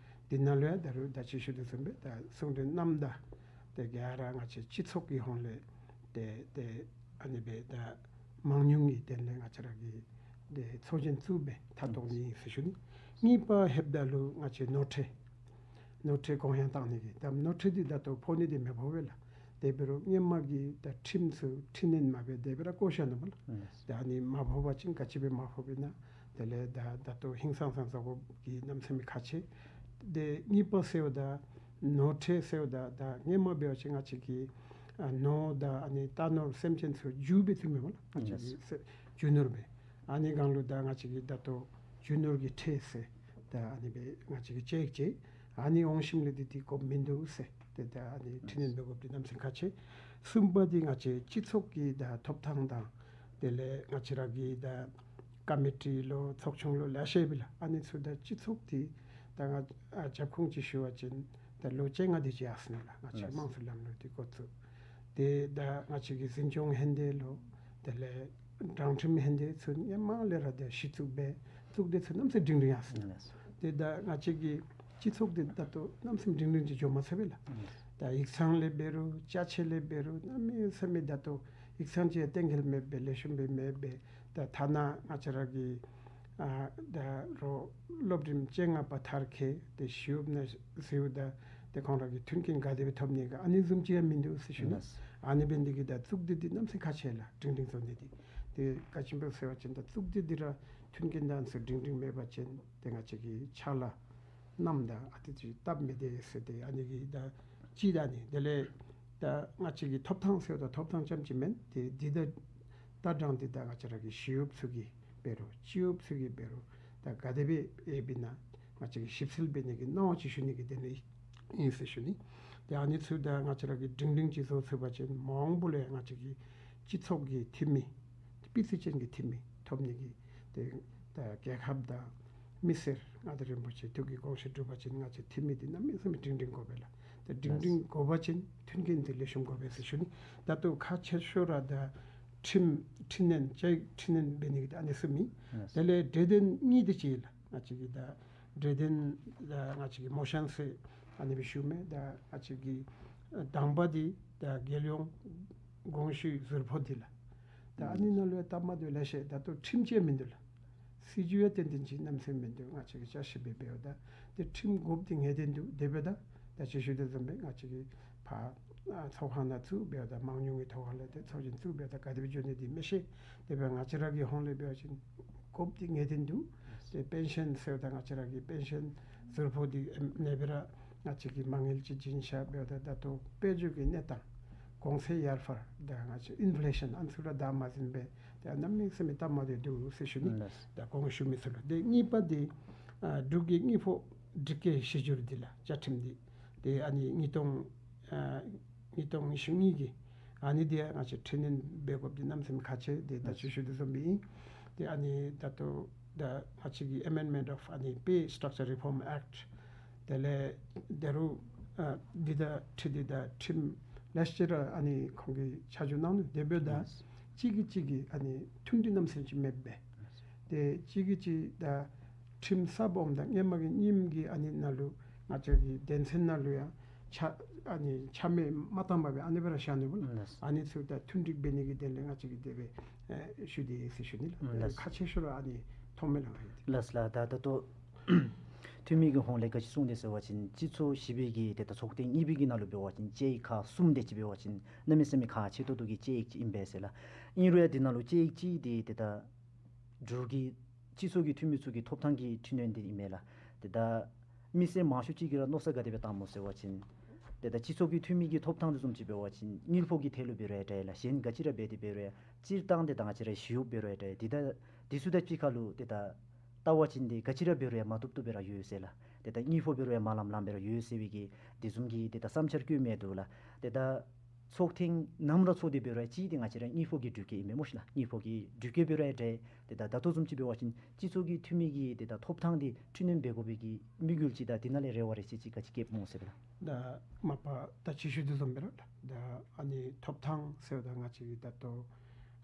འདི་ནང་ལུ་ཡང་ད་རུང་ད་ཅི་ཞུ་དོ་བཟུམ་སྦེ་ད་གསུང་གྲོས་གནངམ་ད་ཏེ་ག་ར་ང་བཅས་སྤྱི་ཚོགས་ཀྱི་ཧོང་ལས་ཏེ་ཏེ་ཨ་ནི་སྦེ་ད་མང་ཉུང་གི་དོན་ལས་ང་བཅས་ར་གིས་ཏེ་ཚོགས་ཆེན་བཙུགས་སྦེ་ཐག་བཏོག་ནི་ཨིན་ཟེར་ཞུ་ནི། གཉིས་པ་ལྷོདཔ་ད་ལུ་ང་བཅས་ནོར་འཁྲུལ་ནོར་འཁྲུལ་གོང་ཡང་བཏང་ནི་གི་ད་ནོར་འཁྲུལ་འདི་ད་ལྟོ་ཕོག་ནི་འདི་མི་ཕོག་པས་ལགས། དེ་འབད་རུང་སྔོན་མ་གི་ད་ཁྲིམས་ཚུ་འཕྲི་སྣོན་མ་འབད་དེ་སྦེ་ར་བཀོ་བཞག་ནུག་པ་ལགས། ཨིན། ད་ཨ་ནི་མ་ཕོག་པ་ཅིན་ག་ཅི་སྦེ་མ་ཕོགཔ་ཨིན་ན། དེ་ལས་ད་ད་ལྟོ་ཧིང་སངས་ས་བཟོ་དགོཔ་གི་གནམ་མེད་ས་མེད་ཁག་ཆེ། ཏེ་གཉིས་པ་ཟེརཝ་ད་ནོར་འཁྲུལ་ཟེརཝ་ད་ད་སྔོན་མ་འབད་བ་ཅིན་ང་བཅས་ཀྱིས་ཨ་ནོར་དང་ཨ་ནི་རྟ་ནོར་སེམས་ཅན་ཚུ་རྒྱུ་སྦེ་བཙུགས་མི་མས་ལགས། ང་བཅས་ཀྱིས་ཨིན། རྒྱུ་ནོར་སྦེ། ཨ་ནི་སྒང་ལུ་ད་ང་བཅས་ཀྱིས་ད་ལྟོ་རྒྱུ་ནོར་གྱི་ཁྲལ་ཟེར་ད་ཨ་ནི་སྦེ་ང་བཅས་ཀྱིས་དཔྱད་ཡིག་ཅིག་ཨ་ནི་འོང་ཞིནམ་ལས་འདི་འདི་དགོཔ་མིན་འདུག་ཟེར་ཏེ་ད་ཨ་ནི་འཕྲི་སྣོན་འབད་དགོཔ་འདི་གནམ་མེད་ས་མེད་ཁག་ཆེ། གསུམ་པ་འདི་ང་བཅས་སྤྱི་ཚོགས་ཀྱི་ད་ཐོབ་ཐང་དང་དེ་ལས་ང་བཅས་ར་གི་ད་ཀ་མི་ཊི་ལོ་ཚོགས་ཆུང་ལོ་ལེ་ཤ་ཡོད་པས་ལགས། ཨ་ནི་ཚུ་ད་སྤྱི་ཚོགས་འདི་ད་ང་ཨ་རྒྱབ་ཁུངས་ཅིག་ཞུ་བ་ཅིན་ད་ལོ་བཅོ་ལྔ་དེ་ཅིག་ཡར་སོ་ནུག་ལགས། ང་བཅས་ལགས། དམངས་གཙོའི་ལམ་ལུགས་འདི་འགོ་བཙུགས། ཏེ་ད་ང་བཅས་ཀྱི་འཛིན་སྐྱོང་ཧེན་ཏེ་ལོ་དེ་ལས་དྲང་ཁྲིམས་ཧེན་ཏེ་ཚུ་སྔོན་མ་ལས་ར་ད་གཞི་བཙུགས་སྦེ་བཙུགས་ཏེ་ཚུ་གནམ་མེད་ས་མེད་སྒྲིང་སྒྲིང་ཡར་སོ་ནུག། ཨིན། ཏེ་ད་ང་བཅས་ཀྱི་སྤྱི་ཚོགས་འདི་ད་ལྟོ་གནམ་མེད་ས་མེད་སྒྲིང་སྒྲིང་ཅིག་འགྱོ་མ་ཚུགས་པས་ལགས། ཨིན། ད་ཡིག་ཚང་ལས་འབད་རུང་ཅ་ཆས་ལས་འབད་རུང་གནམ་མེད་ས་མེད་ད་ལྟོ་ཡིག་ཚང་ཅིག་གཏན་འཁེལ་མེད་པས། ལེགས་ཤོམ་སྦེ་མེད་པས། ད་ཐ་ན་ང་བཅས་ར་གི་ཨ་ད་རོགས་སློབ་རིམ་བཅོ་ལྔ་པ་མཐར་འཁྱོལ་ཏེ་ཞི་གཡོགཔ་ནང་འཛུལཝ་ད་ཏེ་ཁོང་ར་གིས་མཐུན་རྐྱེན་ག་དེ་སྦེ་ཐོབ་ནི་ག་ཨ་ནི་བཟུམ་ཅིག་ཡང་མིན་འདུག་ཟེར་ཞུ་ནི། ལགས། ཨ་ནི་འབད་ནི་འདི་གིས་ད་བཙུགས་ཏེ་འདི་གནམ་མེད་ས་མེད་ཁག་ཆེ་ལགས། སྒྲིང་སྒྲིང་བཟོ་ནི་འདི། ཏེ་ག་ཅི་སྦེ་ཟེར་བ་ཅིན་ད་བཙུགས་ཏེ་འདི་ར་མཐུན་རྐྱེན་དང་ཚུ་སྒྲིང་སྒྲིང་མེད་པ་ཅིན་ཏེ་ང་བཅས་ཀྱི་ཕྱག་ལཱ་གནངམ་ད་ཨ་ཙི་ཅིག་སྟབས་མི་བདེ་ཟེར་ཏེ་ཨ་ནི་གིས་ད་ཅིག་ད་ནི་དེ་ལས་ད་ང་བཅས་ཀྱི་ཐོབ་ཐང་ཟེརཝ་ད་ཐོབ་ཐང་རྐྱངམ་ཅིག་མེན། ཏེ་འདི་ད་ད་དྲང་འདི་ད་ང་བཅས་ར་གི་ཞི་གཡོགཔ་ཚུ་གི་འབད་རུང་སྤྱི་གཡོགཔ་ཚུ་གི་འབད་རུང་ད་ག་དེ་སྦེ་ཡོདཔ་ཨིན་ན་ང་བཅས་ཀྱིས་ཞིབ་འཚོལ་འབད་ནི་གི་གནང་བ་ཅིག་ཞུ་ནི་གི་དོན་ལས་ཨིན་ཟེར་ཞུ་ནི། ཏེ་ཨ་ནི་ཚུ་ད་ང་བཅས་ར་གིས་སྒྲིང་སྒྲིང་ཅིག་བཟོ་ཚུགས་པ་ཅིན་མ་འོངས་པ་ལུ་ཡང་ང་བཅས་ཀྱི་སྤྱི་ཚོགས་ཀྱི་འཐུས་མི་སྤུས་ཚད་ཅན་གྱི་འཐུས་མི་ཐོབ་ནི་གི་ཏེ་ད་རྒྱལ་ཁབ་དང་མི་སེར་མངའ་བདག་རིན་པོ་ཆེ་ཐུགས་ཀྱི་དགོངས་བཞེད་འགྲུབ་པ་ཅིན་ང་བཅས་འཐུས་མི་འདི་གནམ་མེད་ས་མེད་སྒྲིང་སྒྲིང་དགོ་པས་ལགས། ཏེ་སྒྲིང་སྒྲིང་དགོ་པ་ཅིན་མཐུན་རྐྱེན་འདི་ལེགས་ཤོམ་དགོ་པས་ཟེར་ཞུ་ནི། ད་ལྟོ་ཁག་ཆེ་ཤོས་ར་ད་ཁྲིམས་འཕྲི་སྣོན་ཅིག་འཕྲི་སྣོན་འབད་ནི་གི་ད་ཨ་ནི་ཚུ་མེད། ལགས། དེ་ལས་གྲོས་དོན་གཉིས་འདི་ཅིག་ལགས། ང་བཅས་ཀྱི་ད་གྲོས་དོན་ད་ང་བཅས་ཀྱི་མོ་ཤཱན་ཟེར་ཨ་ནི་སྦེ་ཞུ་མི་ད་ང་བཅས་ཀྱི་དང་པ་འདི་ད་རྒྱལ་ཡོངས་དགོངས་ཞུའི་ཟུར་ཕོགས་འདི་ལགས། ད་ཨ་ནི་ནང་ལུ་ཡང་སྟབས་མ་བདེཝ་ལེ་ཤ་ད་ལྟོ་ཁྲིམས་ཅིག་མིན་འདུག་ལགས། སྲིད་བྱུས་ཡང་ཏན་ཏན་ཅིག་གནམ་མེད་ས་མེད་མིན་འདུག། ང་བཅས་ཀྱིས་དཔྱད་ཞིབ་འབད་འབདཝ་ད་ཏེ་ཁྲིམས་དགོཔ་འདི་ངེས་བདེན་འདུག། དེ་འབདཝ་ད་ད་ཅི་ཞུ་དོ་བཟུམ་སྦེ་ང་བཅས་ཀྱིས་ཕར་ཨ་ཚོགས་ཁང་ནང་བཙུགས་འབདཝ་ད་མང་ཉུང་གི་ཐོག་ཁ་ལས་ཏེ་ཚོགས་ཆེན་བཙུགས་འབདཝ་ད་ག་དེ་སྦེ་འགྱོ་ནི་འདི་མི་ཤེས། དེ་འབདཝ་ང་བཅས་ར་གི་ཧོང་ལས་འབད་བ་ཅིན་དགོཔ་འདི་ངེས་བདེན་འདུག། ཏེ་པེན་ཤཱན་ཟེརཝ་ད་ང་བཅས་ར་གི་པེན་ཤཱན་ཟུར་ཕོགས་འདི་ཨེམ་ཨེན་ཨེ་སྦེ་ར་ང་བཅས་ཀྱིས་མ་དངུལ་ཅིག་བྱིན་བཞག་འབདཝ་ད་ད་ལྟོ་དཔལ་འབྱོར་གྱི་གནས་སྟངས་གོང་ཚད་ཡར་འཕར་ད་ང་བཅས་ཨིན་ཕི་ལེ་ཤཱན་ཨ་ནི་ཚུ་ར་བདའ་མ་ཟིན་པས། ཏེ་གནམ་མེད་ས་མེད་སྟབས་མ་བདེཝ་འདུག་ཟེར་ཞུ་ནི། ལགས། ད་གོང་ཞུ་མི་ཚུ་ལུ། ཏེ་གཉིས་པ་འདི་ཨ་འབྲུག་གི་དངུལ་ཕོགས་སྒྲིག་བཀོད་གཞི་འགྱུར་འདི་ལགས། བཅའ་ཁྲིམས་འདི་ཏེ་ཨ་ནི་ཉིས་སྟོང་ཨ་ཉིས་སྟོང་ཉི་ཤུ་གཉིས་ཀྱི་ཨ་ནི་འདི་ཡང་ང་བཅས་འཕྲི་སྣོན་འབད་དགོཔ་འདི་གནམ་མེད་ས་མེད་ཁག་ཆེ། ཏེ་ད་ཅི་ཞུ་དོ་བཟུམ་སྦེ་ཨིན། ཏེ་ཨ་ནི་ད་ལྟོ་ད་ང་བཅས་ཀྱི་Amendment of ཨ་ནི་Pay Structure Reform Act དེ་ལས་ད་རུང་ཨ་འདི་དང་འཁྲིལ་ཏེ་ད་ཁྲིམས་ལེ་ཤ་ཅིག་ར་ཨ་ནི་ཁོང་གིས་ཆ་འཇོག་གནང་ནུག། དེ་འབདཝ་ད་ལགས། གཅིག་གིས་གཅིག་གི་ཨ་ནི་མཐུན་སྒྲིལ་གནམ་མེད་ས་མེད་ཅིག་མེད་པས། ཏེ་གཅིག་གིས་གཅིག་ད་ཁྲིམས་གསརཔ་འོངམ་ད་སྔོན་མ་གི་རྙིངམ་གི་ཨ་ནི་ནང་ལུ་ང་བཅས་ཀྱི་དོན་ཚན་ནང་ལུ་ཡང་ཆ་ཨ་ནི་ཆ་མེད་མ་བཏང་པར་སྦེ་ཨ་ནི་སྦེ་ར་བཞག་ནུག་པ་ལགས། ལགས། ཨ་ནི་ཚུ་ད་མཐུན་སྒྲིག་འབད་ནི་གི་དོན་ལས་ང་བཅས་ཀྱིས་དེ་སྦེ་ཨེ་ཞུ་དེས་ཟེར་ཞུ་ནི་ལགས། ལགས། ཁག་ཆེ་ཤོས་ར་ཨ་ནི་མཐོང་མི་ལགས། ལགས་ལགས། ད་ད་ལྟོ་འཐུས་མི་གི་ཧོང་ལས་ག་ཅི་གསུངས་དེས་ཟེར་བ་ཅིན་སྤྱི་ཚོགས་བཞི་པའི་གི་ཏེ་ད་ཚོགས་ཐེངས་གཉིས་པའི་གི་ནང་ལུ་འབད་བ་ཅིན་དཔྱད་ཡིག་ཁག་གསུམ་དེ་ཅིག་འབད་བ་ཅིན་གནམ་མེད་ས་མེད་ཁག་ཆེ་ཏོག་ཏོ་གི་དཔྱད་ཡིག་ཅིག་ཨིན་པས་ཟེར་ལགས། ཨིན་རུང་ཡང་འདི་ནང་ལུ་དཔྱད་ཡིག་ཅིག་འདི་ཏེ་ད་འབྲུག་གི་སྤྱི་ཚོགས་ཀྱི་འཐུས་མི་ཚུ་གི་ཐོབ་ཐང་གི་འཕྲི་སྣོན་འདི་ཨིན་མས་ལགས། ཏེ་ད་མི་སེར་མང་ཤོས་ཅིག་གིས་ར་མནོ་བསམ་ག་དེ་སྦེ་བཏངམ་སྨོ་ཟེར་བ་ཅིན་ཏེ་ད་སྤྱི་ཚོགས་ཀྱི་འཐུས་མི་གི་ཐོབ་ཐང་འདི་བཟུམ་ཅིག་འབད་བ་ཅིན་དངུལ་ཕོགས་ཀྱི་ཐད་ལུ་འབད་རུང་ཡང་འདྲ་ལགས། གཞན་ག་ཅི་ར་འབད་དེ་འབད་རུང་ཡང་སྤྱིར་བཏང་ཏེ་ད་ང་བཅས་ར་ཞི་གཡོགཔ་འབད་རུང་ཡང་འདྲ། འདི་ད་འདི་ཚུ་དང་གཅིག་ཁར་ལུ་ཏེ་ད་ལྟ་བ་ཅིན་འདི་ག་ཅི་ར་འབད་རུང་ཡང་མ་བཏུབ་བཏུབ་སྦེ་ར་ཡོད་ཟེར་ལགས། ཏེ་ད་དངུལ་ཕོགས་འབད་རུང་ཡང་མ་ལངམ་ལངམ་སྦེ་ར་ཡོད་ཟེར་བའི་གི་དེ་བཟུམ་གྱི་ཏེ་ད་བསམ་འཆར་བཀོད་མི་འདུག་ལགས། ཏེ་ད་ཚོགས་ཐེངས་ནམ་ར་ཚོགས་ཏེ་འབད་རུང་ཡང་གཅིག་འདི་ང་བཅས་ར་དངུལ་ཕོགས་ཀྱི་འགྲུལ་སྐྱེལ་ཨིན་མས་སྨོ་ཤིག་ལགས། དངུལ་ཕོགས་ཀྱི་འགྲུལ་སྐྱེལ་འབད་རུང་ཡང་འདྲ། ཏེ་ད་ད་ལྟོ་བཟུམ་ཅིག་འབད་བ་ཅིན་སྤྱི་ཚོགས་ཀྱི་འཐུས་མི་གི་ཏེ་ད་ཐོབ་ཐང་འདི་འཕྲི་སྣོན་འབད་དགོ་པའི་གི་དམིགས་ཡུལ་ཅིག་དང་འདི་ནང་ལས་རེ་བ་རེ་ཆེ་ཅིག་ག་ཅི་བསྐྱེདཔ་སྨོ་ཟེར་ལགས། ད་མ་པ་ད་ཅི་ཞུ་དོ་བཟུམ་སྦེ་ར་ད་ཨ་ནི་ཐོབ་ཐང་ཟེརཝ་ད་ང་བཅས་ཀྱི་ད་ལྟོ་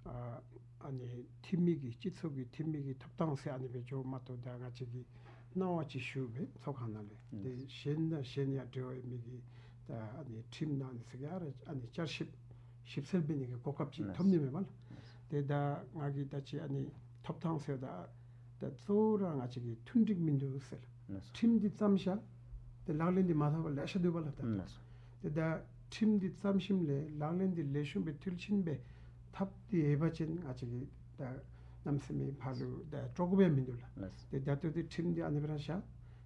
ཨ་ཨ་ནི་འཐུས་མི་གི་སྤྱི་ཚོགས་ཀྱི་འཐུས་མི་གི་ཐོབ་ཐང་ཟེར་ཨ་ནི་སྦེ་འགྱོཝ་མ་གཏོགས་ད་ང་བཅས་ཀྱི་ གནང་བ་ཅིག་ཞུ་སྦེ་ཚོགས་ཁང་ནང་ལས། ཨུམ། ཏེ་གཞན་དང་གཞན་ཡང་འབྲེལ་བ་ཡོད་མི་གི་ད་ཨ་ནི་ཁྲིམས་ནང་ནི་ཟེར་ག་ར་ཨ་ནི་བསྐྱར་ཞིབ་ཞིབ་འཚོལ་འབད་ནི་གི་གོ་སྐབས་ཅིག་ཐོབ་ནི་མས་པ་ལགས། ཏེ་ད་ང་གིས་ད་ཅི་ཨ་ནི་ཐོབ་ཐང་ཟེར་ད་ད་གཙོ་བོ་ར་ང་བཅས་ཀྱི་མཐུན་འགྲིག་མིན་འདུག་ཟེར་ལགས། ཁྲིམས་འདི་བརྩམས་བཞག། ཏེ་ལག་ལེན་འདི་མ་འཐབ་པར་ལེ་ཤ་འདུག་པ་ལགས་ད་ལྟོ། ཏེ་ད་ཁྲིམས་འདི་བརྩམས་ཞིནམ་ལས་ལག་ལེན་འདི་ལེགས་ཤོམ་སྦེ་མཐིལ་ཕྱིན་སྦེ་འཐབ་སྟེ་ཡོད་པ་ཅིན་ང་བཅས་ཀྱིས་ད་གནམ་མེད་ས་མེད་ཕར་ལུ་ད་སྤྲོ་དགོཔ་ཡང་མིན་འདུག་ལགས། ཏེ་ད་ལྟོ་འདི་ཁྲིམས་འདི་ཨ་ནི་སྦེ་ར་བཞག།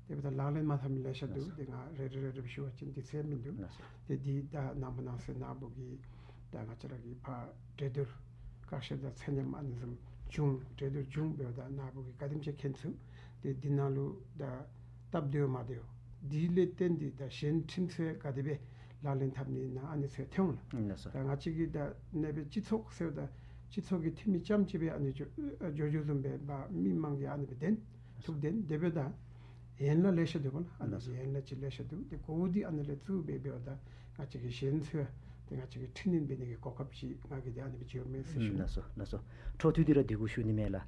ཏེ་འབདཝ་ད་ལག་ལེན་མ་འཐབ་མི་ལེ་ཤ་འདུག། ཏེ་ང་རེ་རེ་རེ་རེ་ཞུ་བ་ཅིན་འདི་ཚད་མིན་འདུག། ཏེ་འདི་ད་ནངས་པ་གནངས་ཚེ་ནཱ་བུ་གིས་ད་ང་བཅས་ར་གི་ཕར་གྲོས་བསྡུར་བཀག་ཆ་དང་ཚད་མཉམ་ཨ་ནི་བཟུམ་བྱུང་། གྲོས་བསྡུར་བྱུང་འབདཝ་ད་ནཱ་བུ་གིས་ག་དེམ་ཅིག་མཁྱེན་ཚུགས། ཏེ་འདི་ནང་ལུ་ད་སྟབས་བདེཝ་མ་བདེཝ་འདི་ལས་བརྟེན་ཏེ་ད་གཞན་ཁྲིམས་ཚུ་ག་དེ་སྦེ་ལག་ལེན་འཐབ་ནི་ཨིན་ན་ཨ་ནི་ཚུ་ཐོན་འོང་ལགས། ད་ང་བཅས་ཀྱི་ད་གནས་སྦེ་སྤྱི་ཚོགས་ཟེརཝ་ད་སྤྱི་ཚོགས་ཀྱི་འཐུས་མི་རྐྱངམ་ཅིག་སྦེ་ཨ་ནི་འགྱོ་འགྱོ་འགྱོཝ་བཟུམ་སྦེ་མི་མང་གིས་ཨ་ནི་སྦེ་བདེན་ཐུགས་བདེན། དེ་འབདཝ་ད་ཡན་ལག་ལེ་ཤ་འདུག་པ་ལགས། ཨ་ནི་ཡན་ལག་ཅིག་ལེ་ཤ་འདུག། ཏེ་གོ་བོ་འདི་ཨ་ནི་ལས་བཙུགས་སྦེ་འབདཝ་ད་ང་བཅས་ཀྱིས་གཞན་ཚུ་ཏེ་ང་བཅས་ཀྱིས་འཕྲི་སྣོན་འབད་ནི་གི་གོ་སྐབས་ཅིག་ང་གིས་ཏེ་ཨ་ནི་སྦེ་བྱིན་ནི་མས་ཟེར་ཞུ་ནི། ལགས་སོ་ལགས་སོ། འཕྲོ་མཐུད་དེ་ར་དེ་གུ་ཞུ་ནི་མས་ལགས།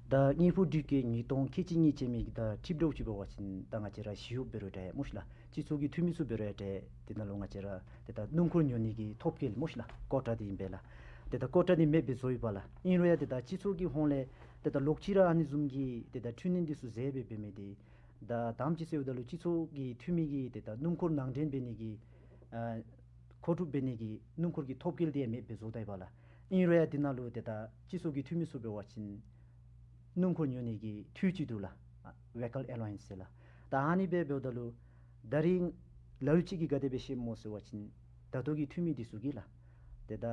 ད་དངུལ་ཕོགས་སྒྲིག་བཀོད་ཉིས་སྟོང་ཁལ་གཅིག་གཉིས་ཅན་མའི་ད་ཁྲིམས་འདྲཝ་ཅིག་འབད་བ་ཅིན་ད་ང་བཅས་ར་ཞི་གཡོགཔ་འབད་རུང་འདྲ་སྨོ་ཤི་ལགས། སྤྱི་ཚོགས་ཀྱི་འཐུས་མི་ཚུ་འབད་རུང་འདྲ། དེ་ནང་ལུ་ང་བཅས་ར་ཏེ་ད་སྣུམ་འཁོར་ཉོ་ནི་གི་ཐོབ་སྐལ་སྨོ་ཤི་ལགས། ཀོ་ཊ་འདི་ཨིན་པས་ལགས། ཏེ་ད་ཀོ་ཊ་འདི་མེདཔ་སྦེ་བཟོ་ཡི་པ་ལགས། ཨིན་རུང་ཡང་ཏེ་ད་སྤྱི་ཚོགས་ཀྱི་ཧོངས་ལས་ཏེ་ད་ལོག་ཅི་ར་ཨ་ནི་བཟུམ་གྱི་ཏེ་ད་འཕྲི་སྣོན་འདི་ཚུ་མཛད་སྦེ་འབད་མི་འདི་ད་དང་པ་ཅིག་ཟེརཝ་ད་ལུ་སྤྱི་ཚོགས་ཀྱི་འཐུས་མི་གིས་ཏེ་ད་སྣུམ་འཁོར་ནང་འདྲེན་འབད་ནི་གི་ཨ་མཁོ་སྒྲུབ་འབད་ནི་གི་སྣུམ་འཁོར་གྱི་ཐོབ་སྐལ་འདི་ཡང་མེདཔ་སྦེ་བཟོ་ད་ཡི་པ་ལགས། ཨིན་རུང་ཡང་དེ་ནང་ལུ་ཏེ་ད་སྤྱི་ཚོགས་ཀྱི་འཐུས་མི་ཚུ་འབད་བ་ཅིན་སྣུམ་འཁོར་ཉོ་ནི་གི་འཐུས་ཅིག་འདུག་ལགས། ཨ་vehicle allowance ཟེར་ལགས། ད་ཨ་ནི་སྦེ་འབདཝ་ད་ལུ་ད་རིས་ལ་ལུ་ཅིག་གིས་ག་དེ་སྦེ་བཤདཔ་སྨོ་ཟེར་བ་ཅིན་ད་ལྟོ་གི་འཐུས་མི་འདི་ཚུ་གིས་ལགས། ཏེ་ད་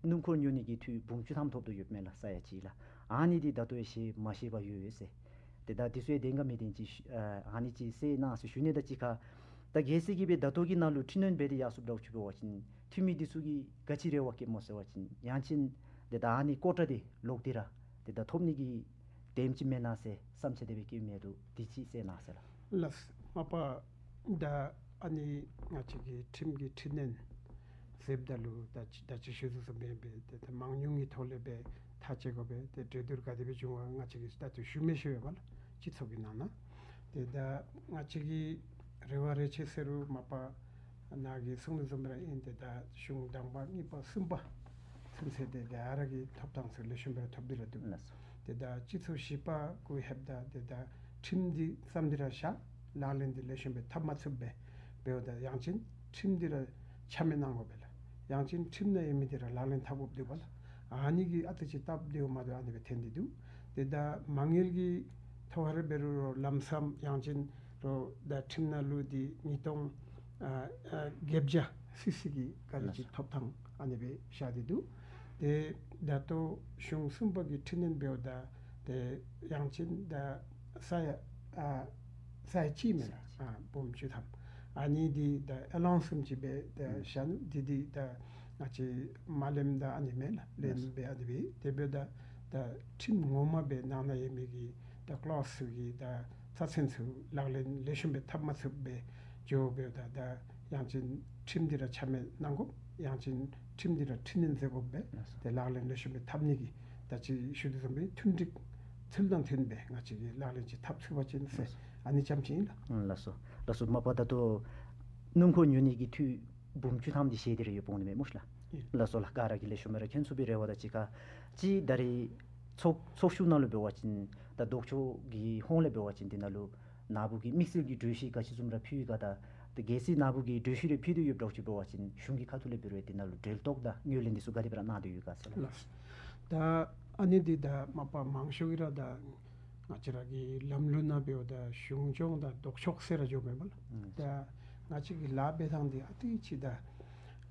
སྣུམ་འཁོར་ཉོ་ནི་གི་འཐུས་འབུམ་བཅུ་ཐམ་ཐོབ་དོ་ཡོདཔ་མས་ལགས་ས་ཡ་གཅིག་ལགས། ཨ་ནི་འདི་ད་ལྟོ་ཡང་བཤད་མ་ཤེས་པར་ཡོད་ཡོད་ཟེར། ཏེ་ད་འདི་ཚུ་ཡང་བདེན་ག་མི་བདེན་ཅིག་ཨ་ཨ་ནི་ཅིག་གསལ་གནང་ཟེར་ཞུ་ནི། ད་གཅིག་ཁར་ད་གལ་སྲིད་ཀྱི་སྦེ་ད་ལྟོ་གི་ནང་ལུ་འཕྲི་སྣོན་འབད་དེ་ཡར་སོངམ་འདྲཝ་ཅིག་འབད་བ་ཅིན་འཐུས་མི་འདི་ཚུ་གིས་ག་ཅི་རེ་བ་བསྐྱེདཔ་སྨོ་ཟེར་བ་ཅིན་ཡང་ཅིན་ཏེ་ད་ཨ་ནི་ཀོ་ཊ་འདི་ལོག་སྟེ་ར་ཏེ་ད་ཐོབ་ནི་གི་དེམ་ཅིག་མེན་ན་ཟེར་བསམ་འཆར་དེ་སྦེ་བསྐྱེདཔ་མས་འདུག། འདི་ཅིག་གསལ་གནང་ཟེར་ལགས། ལགས། མ་པ་ད་ཨ་ནི་ང་བཅས་ཀྱི་ཁྲིམས་ཀྱི་འཕྲི་སྣོན་ཟེརཝ་ད་ལུ་ད་ཅི་ད་ཅི་ཞུ་དོ་བཟུམ་སྦེ་སྦེ་ཏེ་ད་མང་ཉུང་གི་ཐོག་ལས་སྦེ་ཐག་བཅད་དགོ་པས། ཏེ་གྲོས་བསྡུར་ག་དེ་སྦེ་བྱུང་བ་ང་བཅས་ཀྱིས་ད་ལྟོ་ཞུ་མི་ཤེས་པས་པ་ལགས། སྤྱི་ཚོགས་ཀྱི་ནང་ན། ཏེ་ད་ང་བཅས་ཀྱི་རེ་བ་རེ་ཆེ་ཟེར་རུང་མ་པ་ནཱ་གིས་གསུང་དོ་བཟུམ་ར་ཨིན། ཏེ་ད་གཞུང་དང་པ་གཉིས་པ་གསུམ་པ་ཚུན་ཚོད་ཏེ་ག་ར་གིས་ཐོབ་ཐང་ཚུ་ལེགས་ཤོམ་སྦེ་ཐོབ་སྟེ་ར་འདུག། ལགས་སོ། ཏེ་ད་སྤྱི་ཚོགས་བཞི་པ་གུ་ལྷོདཔ་ད་ཏེ་ད་ཁྲིམས་འདི་བརྩམས་ཏེ་ར་བཞག། ལག་ལེན་འདི་ལེགས་ཤོམ་སྦེ་འཐབ་མ་ཚུགསཔ་སྦེ་འབདཝ་ད་ཡང་ཅིན་ཁྲིམས་འདི་ར་ཆ་མེད་གནང་དགོ་པས་ལགས། ཡང་ཅིན་ཁྲིམས་ནང་ཡོད་མི་འདི་ར་ལག་ལེན་འཐབ་དགོཔ་འདུག་པ་ལགས། ཨ་ནི་གིས་ཨ་ཙི་ཅིག་སྟབས་བདེཝ་མ་བདེཝ་ཨ་ནི་སྦེ་ཐོན་ཏེ་འདུག། ཏེ་ད་མ་དངུལ་གྱི་ཐོག་ཁར་འབད་རུང་ལམ་སང་ཡང་ཅིན་རོགས་ད་ཁྲིམས་ནང་ལུ་འདི་ཉིས་སྟོང་ཨ་ཨ་བརྒྱད་བརྒྱ་སི་སི་གི་ག་ར་ཅིག་ཐོབ་ཐང་ཨ་ནི་སྦེ་བཞག་སྟེ་འདུག། ཏེ་ད་ལྟོ་གཞུང་གསུམ་པ་གི་འཕྲི་སྣོན་འབདཝ་ད་ཏེ་ཡང་ཅིན་ད་ས་ཡ་ཨ་ས་ཡ་གཅིག་མེན་ན་ཨ་འབུམ་བཅུ་ཐམ། ཨ་ནི་འདི་ད་ཨེ་ལོན་སི་བཟུམ་ཅིག་སྦེ་ད་བཞག་ནུག། འདི་འདི་ད་ང་བཅས་མ་ལེནམ་ད་ཨ་ནི་མེན་ལགས། ལེན་སྦེ་ཨ་ནི་སྦེ་དེ་འབདཝ་ད་ད་ཁྲིམས་ངོ་མ་སྦེ་ནང་ན་ཡོད་མི་གི་ད་ཀློསི་ཚུ་གི་ད་རྩ་ཚན་ཚུ་ལག་ལེན་ལེགས་ཤོམ་སྦེ་འཐབ་མ་ཚུགསཔ་སྦེ་འགྱོ་འབདཝ་ད་ད་ཡང་ཅིན་ཁྲིམས་འདི་ར་ཆ་མེད་གནང་དགོ། ཡང་ཅིན་ཁྲིམས་འདི་ར་འཕྲི་སྣོན་མཛད་དགོ་པས། ཏེ་ལག་ལེན་ལེགས་ཤོམ་སྦེ་འཐབ་ནི་གི་ད་ཅི་ཞུ་དོ་བཟུམ་སྦེ་མཐུན་འགྲིག་ཚུལ་དང་མཐུན་སྦེ་ང་བཅས་ཀྱིས་ལག་ལེན་ཅིག་འཐབ་ཚུགས་པ་ཅིན་ཟེར་ཨ་ནི་ཙམ་ཅིག་ཨིན་ལགས། ལགས་སོ། ལགས་སོ། མ་པ་ད་ལྟོ་སྣུམ་འཁོར་ཉོ་ནི་གི་འཐུས་འབུམ་བཅུ་ཐམ་འདི་བཤད་དེ་ར་ཡོདཔ་འོང་ནི་མས་སྨོ་ཤི་ལགས། ལགས་སོ་ལགས། ག་ར་གིས་ལེགས་ཤོམ་སྦེ་ར་མཁྱེན་ཚུགས་པའི་རེ་བ་དང་གཅིག་ཁར་ཅིག་ད་རིས་ཚོགས་ཚོགས་བཞུགས་ནང་ལུ་འབད་བ་ཅིན་ད་ལྡོག་ཕྱོགས་ཀྱི་ཧོངས་ལས་འབད་བ་ཅིན་དེ་ནང་ལུ་ནཱ་བུ་གིས་དམིགས་བསལ་གྱི་གྲོས་གཞི་ག་ཅི་བཟུམ་ར་ཕུལ་ཡི་ག་དང་ད་གལ་སྲིད་ནཱ་བུ་གིས་གྲོས་གཞི་རེ་ཕུལ་དོ་ཡོདཔ་འདྲཝ་ཅིག་འབད་བ་ཅིན་གཞུང་གི་ཁ་ཐུག་ལས་འབད་རུང་དེ་ནང་ལུ་གྲོས་བསྟུན་དང་ངོས་ལེན་འདི་ཚུ་ག་དེ་སྦེ་ར་གནང་དོ་ཡོད་ག་ཟེར་ལགས། ལགས། ད་ཨ་ནི་འདི་ད་མ་པ་མང་ཤོས་ཀྱིས་ར་ད་ང་བཅས་ར་གི་ལམ་ལུགས་ནང་འབདཝ་ད་གཞུང་སྐྱོང་དང་ལྡོག་ཕྱོགས་ཟེར་ར་འགྱོཝ་མས་པ་ལགས། ད་ང་བཅས་ཀྱི་ལཱ་འབད་ཐངས་འདི་ཨ་ཙི་ཅིག་ད་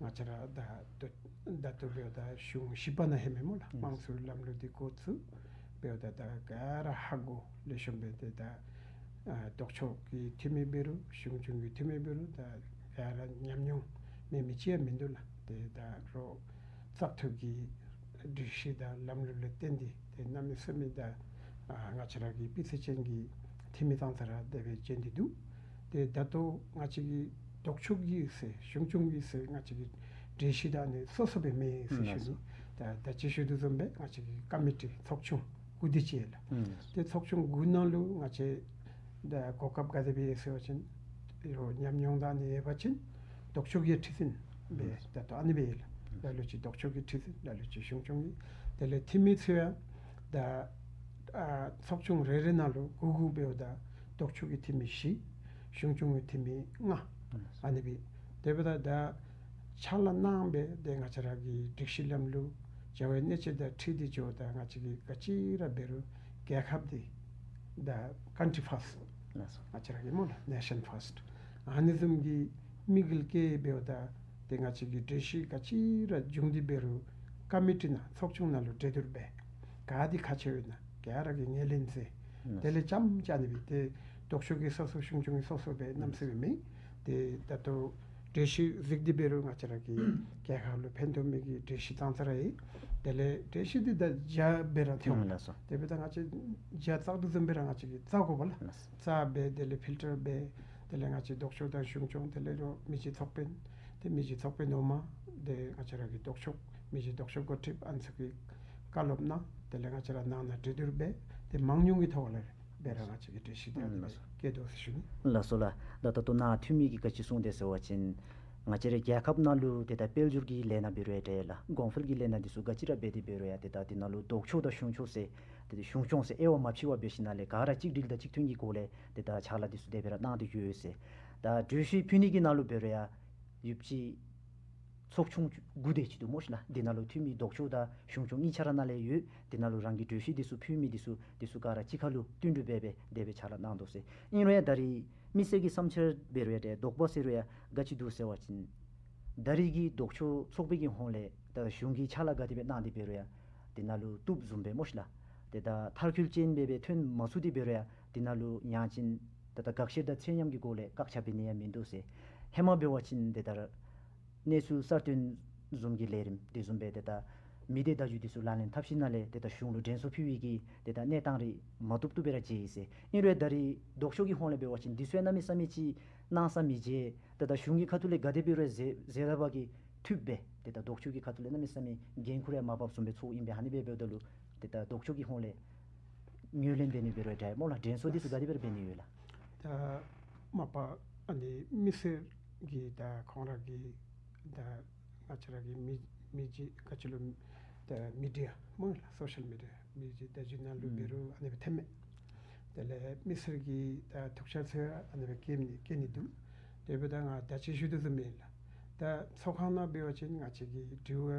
ང་བཅས་ར་ད་ད་ད་ལྟོ་འབདཝ་ད་གཞུང་བཞི་པ་ནང་ལྷོད་མས་སྨོ་ལགས། དམངས་གཙོའི་ལམ་ལུགས་འདི་འགོ་བཙུགས་འབདཝ་ད་ད་ག་ར་ཧ་གོ་ལེགས་ཤོམ་སྦེ་ཏེ་ད་ཨ་ལྡོག་ཕྱོགས་ཀྱི་འཐུས་མི་འབད་རུང་གཞུང་སྐྱོང་གི་འཐུས་མི་འབད་རུང་ད་ག་ར་ཉམས་མྱོང་མེད་མི་ཅིག་ཡང་མིན་འདུག་ལགས། ཏེ་ད་རོགས་བཙག་འཐུ་གི་སྒྲིག་གཞི་དང་ལམ་ལུགས་ལས་བརྟེན་ཏེ་ཏེ་གནམ་མེད་ས་མེད་ད་ཨ་ང་བཅས་ར་གི་སྤུས་ཚད་ཅན་གྱི་འཐུས་མི་བཏང་ས་ར་དེ་སྦེ་བྱོན་ཏེ་འདུག། ཏེ་ད་ལྟོ་ང་བཅས་ཀྱི་ལྡོག་ཕྱོགས་ཀྱིས་ཟེར་གཞུང་སྐྱོང་གིས་ཟེར་ང་བཅས་ཀྱི་གྲོས་གཞི་ད་ཨ་ནི་སོ་སོ་སྦེ་མེད་ཟེར་ཞུ་ནི། ད་ད་ཅི་ཞུ་དོ་བཟུམ་སྦེ་ང་བཅས་ཀྱི་ཀོ་མི་ཊི་ཚོགས་ཆུང་དགུ་དེ་ཅིག་ཡོད་ལགས། ཏེ་ཚོགས་ཆུང་དགུ་ནང་ལུ་ང་བཅས་ ད་གོ་སྐབས་ག་དེ་སྦེ་ཟེར་བ་ཅིན་ཡོད་ཉམས་མྱོང་དང་ཨ་ནི་ཡོད་པ་ཅིན་ལྡོག་ཕྱོགས་ཀྱི་ཁྲི་འཛིན་སྦེ་ད་ལྟོ་ཨ་ནི་སྦེ་ཡོད་ལགས། ལ་ལུ་ཅིག་ལྡོག་ཕྱོགས་ཀྱི་ཁྲི་འཛིན་ལ་ལུ་ཅིག་གཞུང་སྐྱོང་གི། དེ་ལས་འཐུས་མི་ཚུ་ཡང་ད་ཨ་ཚོགས་ཆུང་རེ་རེ་ནང་ལུ་དགུ་དགུ་སྦེ་ཡོདཔ་ད་ལྡོག་ཕྱོགས་ཀྱི་འཐུས་མི་བཞི་གཞུང་སྐྱོང་གི་འཐུས་མི་ལྔ་ཨ་ནི་སྦེ། དེ་འབདཝ་ད་ད་ཕྱག་ལཱ་གནང་སྦེ་ཏེ་ང་བཅས་ར་གི་སྒྲིག་གཞི་ལམ་ལུགས་བྱ་བའི་གནད་སྤྱོད་དང་འཁྲིལ་ཏེ་འགྱོཝ་ད་ང་བཅས་ཀྱིས་ག་ཅི་ར་འབད་རུང་རྒྱལ་ཁབ་འདི་ད་ཀཱན་ཊི་ཕཱསཊ་ལགས་སོ། ང་བཅས་ར་གི་སྨོ་ལགས་ནེ་ཤཱན་ཕཱསཊ་ཨ་ནི་བཟུམ་གྱི་དམིགས་ཡུལ་བསྐྱེད་འབདཝ་ད་ཏེ་ང་བཅས་ཀྱི་གྲོས་གཞི་ག་ཅི་ར་བྱུང་སྟེ་འབད་རུང་ཀོ་མི་ཊི་ནང་ཚོགས་ཆུང་ནང་ལུ་གྲོས་བསྡུར་འབད། ག་དེ་ཁག་ཆེཝ་ཨིན་ན་ག་ར་གིས་ངོས་ལེན་མཛད། དེ་ལས་ཙམ་ཅིག་ཨ་ནི་སྦེ་ཏེ་ལྡོག་ཕྱོགས་ཀྱིས་སོ་སོ་གཞུང་སྐྱོང་གིས་སོ་སོ་སྦེ་གནམ་མེད་ས་མེད་མེད། ཏེ་ད་ལྟོ་གྲོས་གཞི་གཟིགས་ཏེ་འབད་རུང་ང་བཅས་ར་གི་རྒྱལ་ཁབ་ལུ་ཕན་ཐོགས་མི་གི་གྲོས་གཞི་ཙང་ཙ་ར་ཨིན། དེ་ལས་གྲོས་གཞི་འདི་ད་བརྒྱ་སྦེ་ར་ཐོན། ལགས་སོ། དེ་འབདཝ་ད་ང་བཅས་བརྒྱ་བཙག་དོ་བཟུམ་སྦེ་ར་ང་བཅས་ཀྱིས་བཙག་དགོ་པས་ལགས། ལགས་སོ། བཙག་སྦེ་དེ་ལས་ཕིལ་ཊར་འབད། དེ་ལས་ང་བཅས་ལྡོག་ཕྱོགས་དང་གཞུང་སྐྱོང་དེ་ལས་རོགས་མི་རྗེ་ཚོགས་དཔོན་ཏེ་མི་རྗེ་ཚོགས་དཔོན་འོག་མ་ཏེ་ང་བཅས་ར་གི་ལྡོག་ཕྱོགས་མི་རྗེ་ལྡོག་ཕྱོགས་འགོ་ཁྲིདཔ་ཨ་ནི་ཚུ་གིས་བཀའ་སློབ་གནང་། དེ་ལས་ང་བཅས་ར་ནང་ན་གྲོས་བསྡུར་འབད། ཏེ་མང་ཉུང་གི་ཐོག་ལས་སྦེ་ར་ང་བཅས་ཀྱིས་གྲོས་གཞི་འདི་ཨ་ནི་སྦེ་བསྐྱལ་དོ་ཟེར་ཞུ་ནི། ལགས་སོ་ལགས། ད་ད་ལྟོ་ནཱ་འཐུས་མི་གིས་ག་ཅི་གསུངས་དེས་ཟེར་བ་ཅིན་ང་བཅས་རའི་རྒྱལ་ཁབ་ནང་ལུ་ཏེ་ད་དཔལ་འབྱོར་གྱི་ལས་སྣ་འབད་རུང་ཡང་འདྲ་ལགས། གོང་འཕེལ་གྱི་ལས་སྣ་འདི་ཚུ་ག་ཅི་ར་འབད་དེ་འབད་རུང་ཡང་ཏེ་ད་འདི་ནང་ལུ་ལྡོག་ཕྱོགས་དང་གཞུང་ཕྱོགས་ཟེར་ཏེ་གཞུང་སྐྱོང་ཟེར་དབྱེ་བ་མ་ཕྱེ་བར་འབད་ཞིནམ་ལས་ག་ར་གཅིག་སྒྲིལ་དང་གཅིག་མཐུན་གྱི་སྒོ་ལས་ཏེ་ད་ཕྱག་ལཱ་འདི་ཚུ་དེ་སྦེ་ར་གནང་སྟེ་ཡོད་ཟེར། ད་གྲོས་གཞི་ཕུལ་ནི་གི་ནང་ལུ་འབད་རུང་ཡང་ཡོདཔ་ཅིག་ཚོགས་ཆུང་དགུ་དེ་ཅིག་འདུག་སྨོ་ཤིག་ལགས། འདི་ནང་ལུ་འཐུས་མི་ལྡོག་ཕྱོགས་དང་གཞུང་སྐྱོང་གཉིས་ཆ་ར་ནཱ་ལས་ཡོད། འདི་ནང་ལུ་རང་གི་གྲོས་གཞི་འདི་ཚུ་ཕུལ་མི་འདི་ཚུ་འདི་ཚུ་ག་ར་གཅིག་ཁར་ལུ་བསྟུན་གྲོས་འབད་སྦེ་དེ་སྦེ་ཕྱག་ལཱ་གནང་དོ་ཟེར། ཨིན་རུང་ཡང་ད་རེས་མི་སེར་གྱི་བསམ་འཆར་འབད་རུང་ཡང་འདྲ་དོགས་པ་ཟེར་རུང་ཡང་ག་ཅི་འདུག་ཟེར་བ་ཅིན་ད་རེས་ཀྱི་ལྡོག་ཕྱོགས་ཚོགས་པའི་གི་ཧོངས་ལས་ད་གཞུང་གིས་ཕྱག་ལཱ་ག་དེ་སྦེ་གནང་སྟེ་འབད་རུང་ཡང་འདི་ནང་ལུ་བཏུབ་བཟུམ་སྦེ་སྨོ་ཤིག་ལགས། ཏེ་ད་མཐར་འཁྱོལ་ཅན་སྦེ་སྦེ་ཐོན་མ་ཚུགས་ཏེ་འབད་རུང་ཡང་འདི་ནང་ལུ་ཡང་ཅིན་ཏེ་ད་དགག་བཤེར་དང་ཚད་མཉམ་གྱི་སྒོ་ལས་བཀག་ཆ་འབད་ནི་ཡང་མིན་འདུག་ཟེར། ཧེ་མ་འབད་བ་ཅིན་ཏེ་ད་གནས་ཚུལ་གསར་བཏོན་བཟུམ་གྱི་ལས་རིམ་དེ་བཟུམ་སྦེ་ཏེ་ད་མི་སྡེ་བརྡ་བརྒྱུད་འདི་ཚུ་ལག་ལེན་འཐབ་ཞིནམ་ལས་ཏེ་ད་གཞུང་ལུ་དྲན་གསོ་ཕུལ་བའི་གི་ཏེ་ད་གནས་སྟངས་རེ་མ་བཏུབ་བཏུབ་སྦེ་ར་མཇལ་ཡི་ཟེར། ཨིན་རུང་ད་རེས་ལྡོག་ཕྱོགས་ཀྱི་ཧོངས་ལས་འབད་བ་ཅིན་འདི་ཚུ་ཡང་གནམ་མེད་ས་མེད་ཅིག་གནང་ས་མི་མཇལ། ཏེ་ད་གཞུང་གི་ཁ་ཐུག་ལས་ག་དེ་འབད་རུང་མཛད་མཛད་ད་པ་གིས་འཐུས་སྦེ་ཏེ་ད་ལྡོག་ཕྱོགས་ཀྱི་ཁ་ཐུག་ལས་གནམ་མེད་ས་མེད་འགན་ཁུར་ཡང་མ་འབགཔ་བཟུམ་སྦེ་ཚོརཝ་ཨིན་པས། ཨ་ནི་སྦེ་འབདཝ་ད་ལུ་ཏེ་ད་ལྡོག་ཕྱོགས་ཀྱི་ཧོངས་ལས་ངོས་ལེན་འབད་ནི་འབད་རུང་འདྲ་སྨོ་ལགས། དྲན་གསོ་འདི་ཚུ་ག་དེ་སྦེ་ར་འབད་ནི་ཡོད་ལགས། ད་མ་པ་ཨ་ནི་མི་སེར་གྱིས་ད་ཁོང་ར་གི་ད་ང་བཅས་ར་གི་མི་མི་རྗེ་ག་ཅི་ལོ་ད་མི་ཌི་ཡ་སྨོ་ལགས། སོ་ཤལ་མི་ཌི་ཡ་མི་རྗེ་བརྡ་བརྒྱུད་ནང་ལུ་འབད་རུང་ཨ་ནི་སྦེ་ཐོནམ་མས། དེ་ལས་མི་སེར་གྱི་ད་ཐུགས་འཆར་ཚུ་ཨ་ནི་སྦེ་བཀོད་ནི་བཀོད་ནི་འདུག། དེ་འབདཝ་ད་ང་ད་ཅི་ཞུ་དོ་བཟུམ་སྦེ་ལགས། ད་ཚོགས་ཁང་ནང་འབད་བ་ཅིན་ང་བཅས་ཀྱིས་དྲི་བ་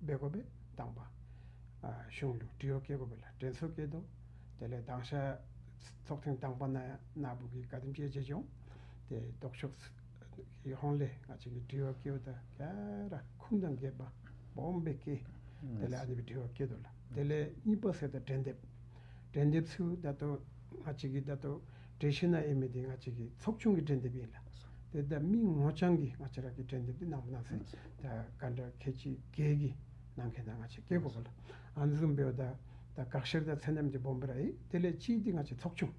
འབད་དགོ་པས། དང་པ་ཨ་གཞུང་ལུ་དྲི་བ་བཀོད་དགོ་པས་ལགས། དྲན་གསོ་བཀོད་དོ། དེ་ལས་དང་ཤ་ཚོགས་ཐེངས་དང་པ་ནང་ནཱ་བུ་གིས་ག་དེམ་ཅིག་མཇལ་བྱུང་། ཏེ་ལྡོག་ཕྱོགས་ཀྱི་ཧོངས་ལས་ང་བཅས་ཀྱིས་དྲི་བ་བཀོདཔ་ད་ག་ར་ཁུངས་དང་རྒྱས་པ་སྦོམ་སྦེ་བཀོད། དེ་ལས་ཨ་ནི་སྦེ་དྲི་བ་བཀོད་དོ་ལགས། དེ་ལས་གཉིས་པ་ཟེརཝ་ད་འགྲན་འདེབས། འགྲན་འདེབས་ཚུ་ད་ལྟོ་ང་བཅས་ཀྱི་ད་ལྟོ་གྲོས་གཞི་ནང་ཡོད་མི་འདི་ང་བཅས་ཀྱི་ཚོགས་ཆུང་གི་འགྲན་འདེབས་ཨིན་ལགས། ཏེ་ད་མི་ངོ་རྐྱང་གི་ང་བཅས་ར་གི་འགྲན་འདེབས་འདི་གནང་མ་གནང་ཟེར་ད་ག་འདྲ་ཁལ་གཅིག་བརྒྱད་ཀྱི་ནང་འཁོད་ནང་ང་བཅས་བཀོད་དགོ་པས་ལགས། ཨ་ནི་བཟུམ་འབདཝ་ད་ད་དགག་བཤེར་དང་ཚད་མཉམ་འདི་སྦོམ་སྦེ་ར་ཨིན། དེ་ལས་གཅིག་འདི་ང་བཅས་ཚོགས་ཆུང་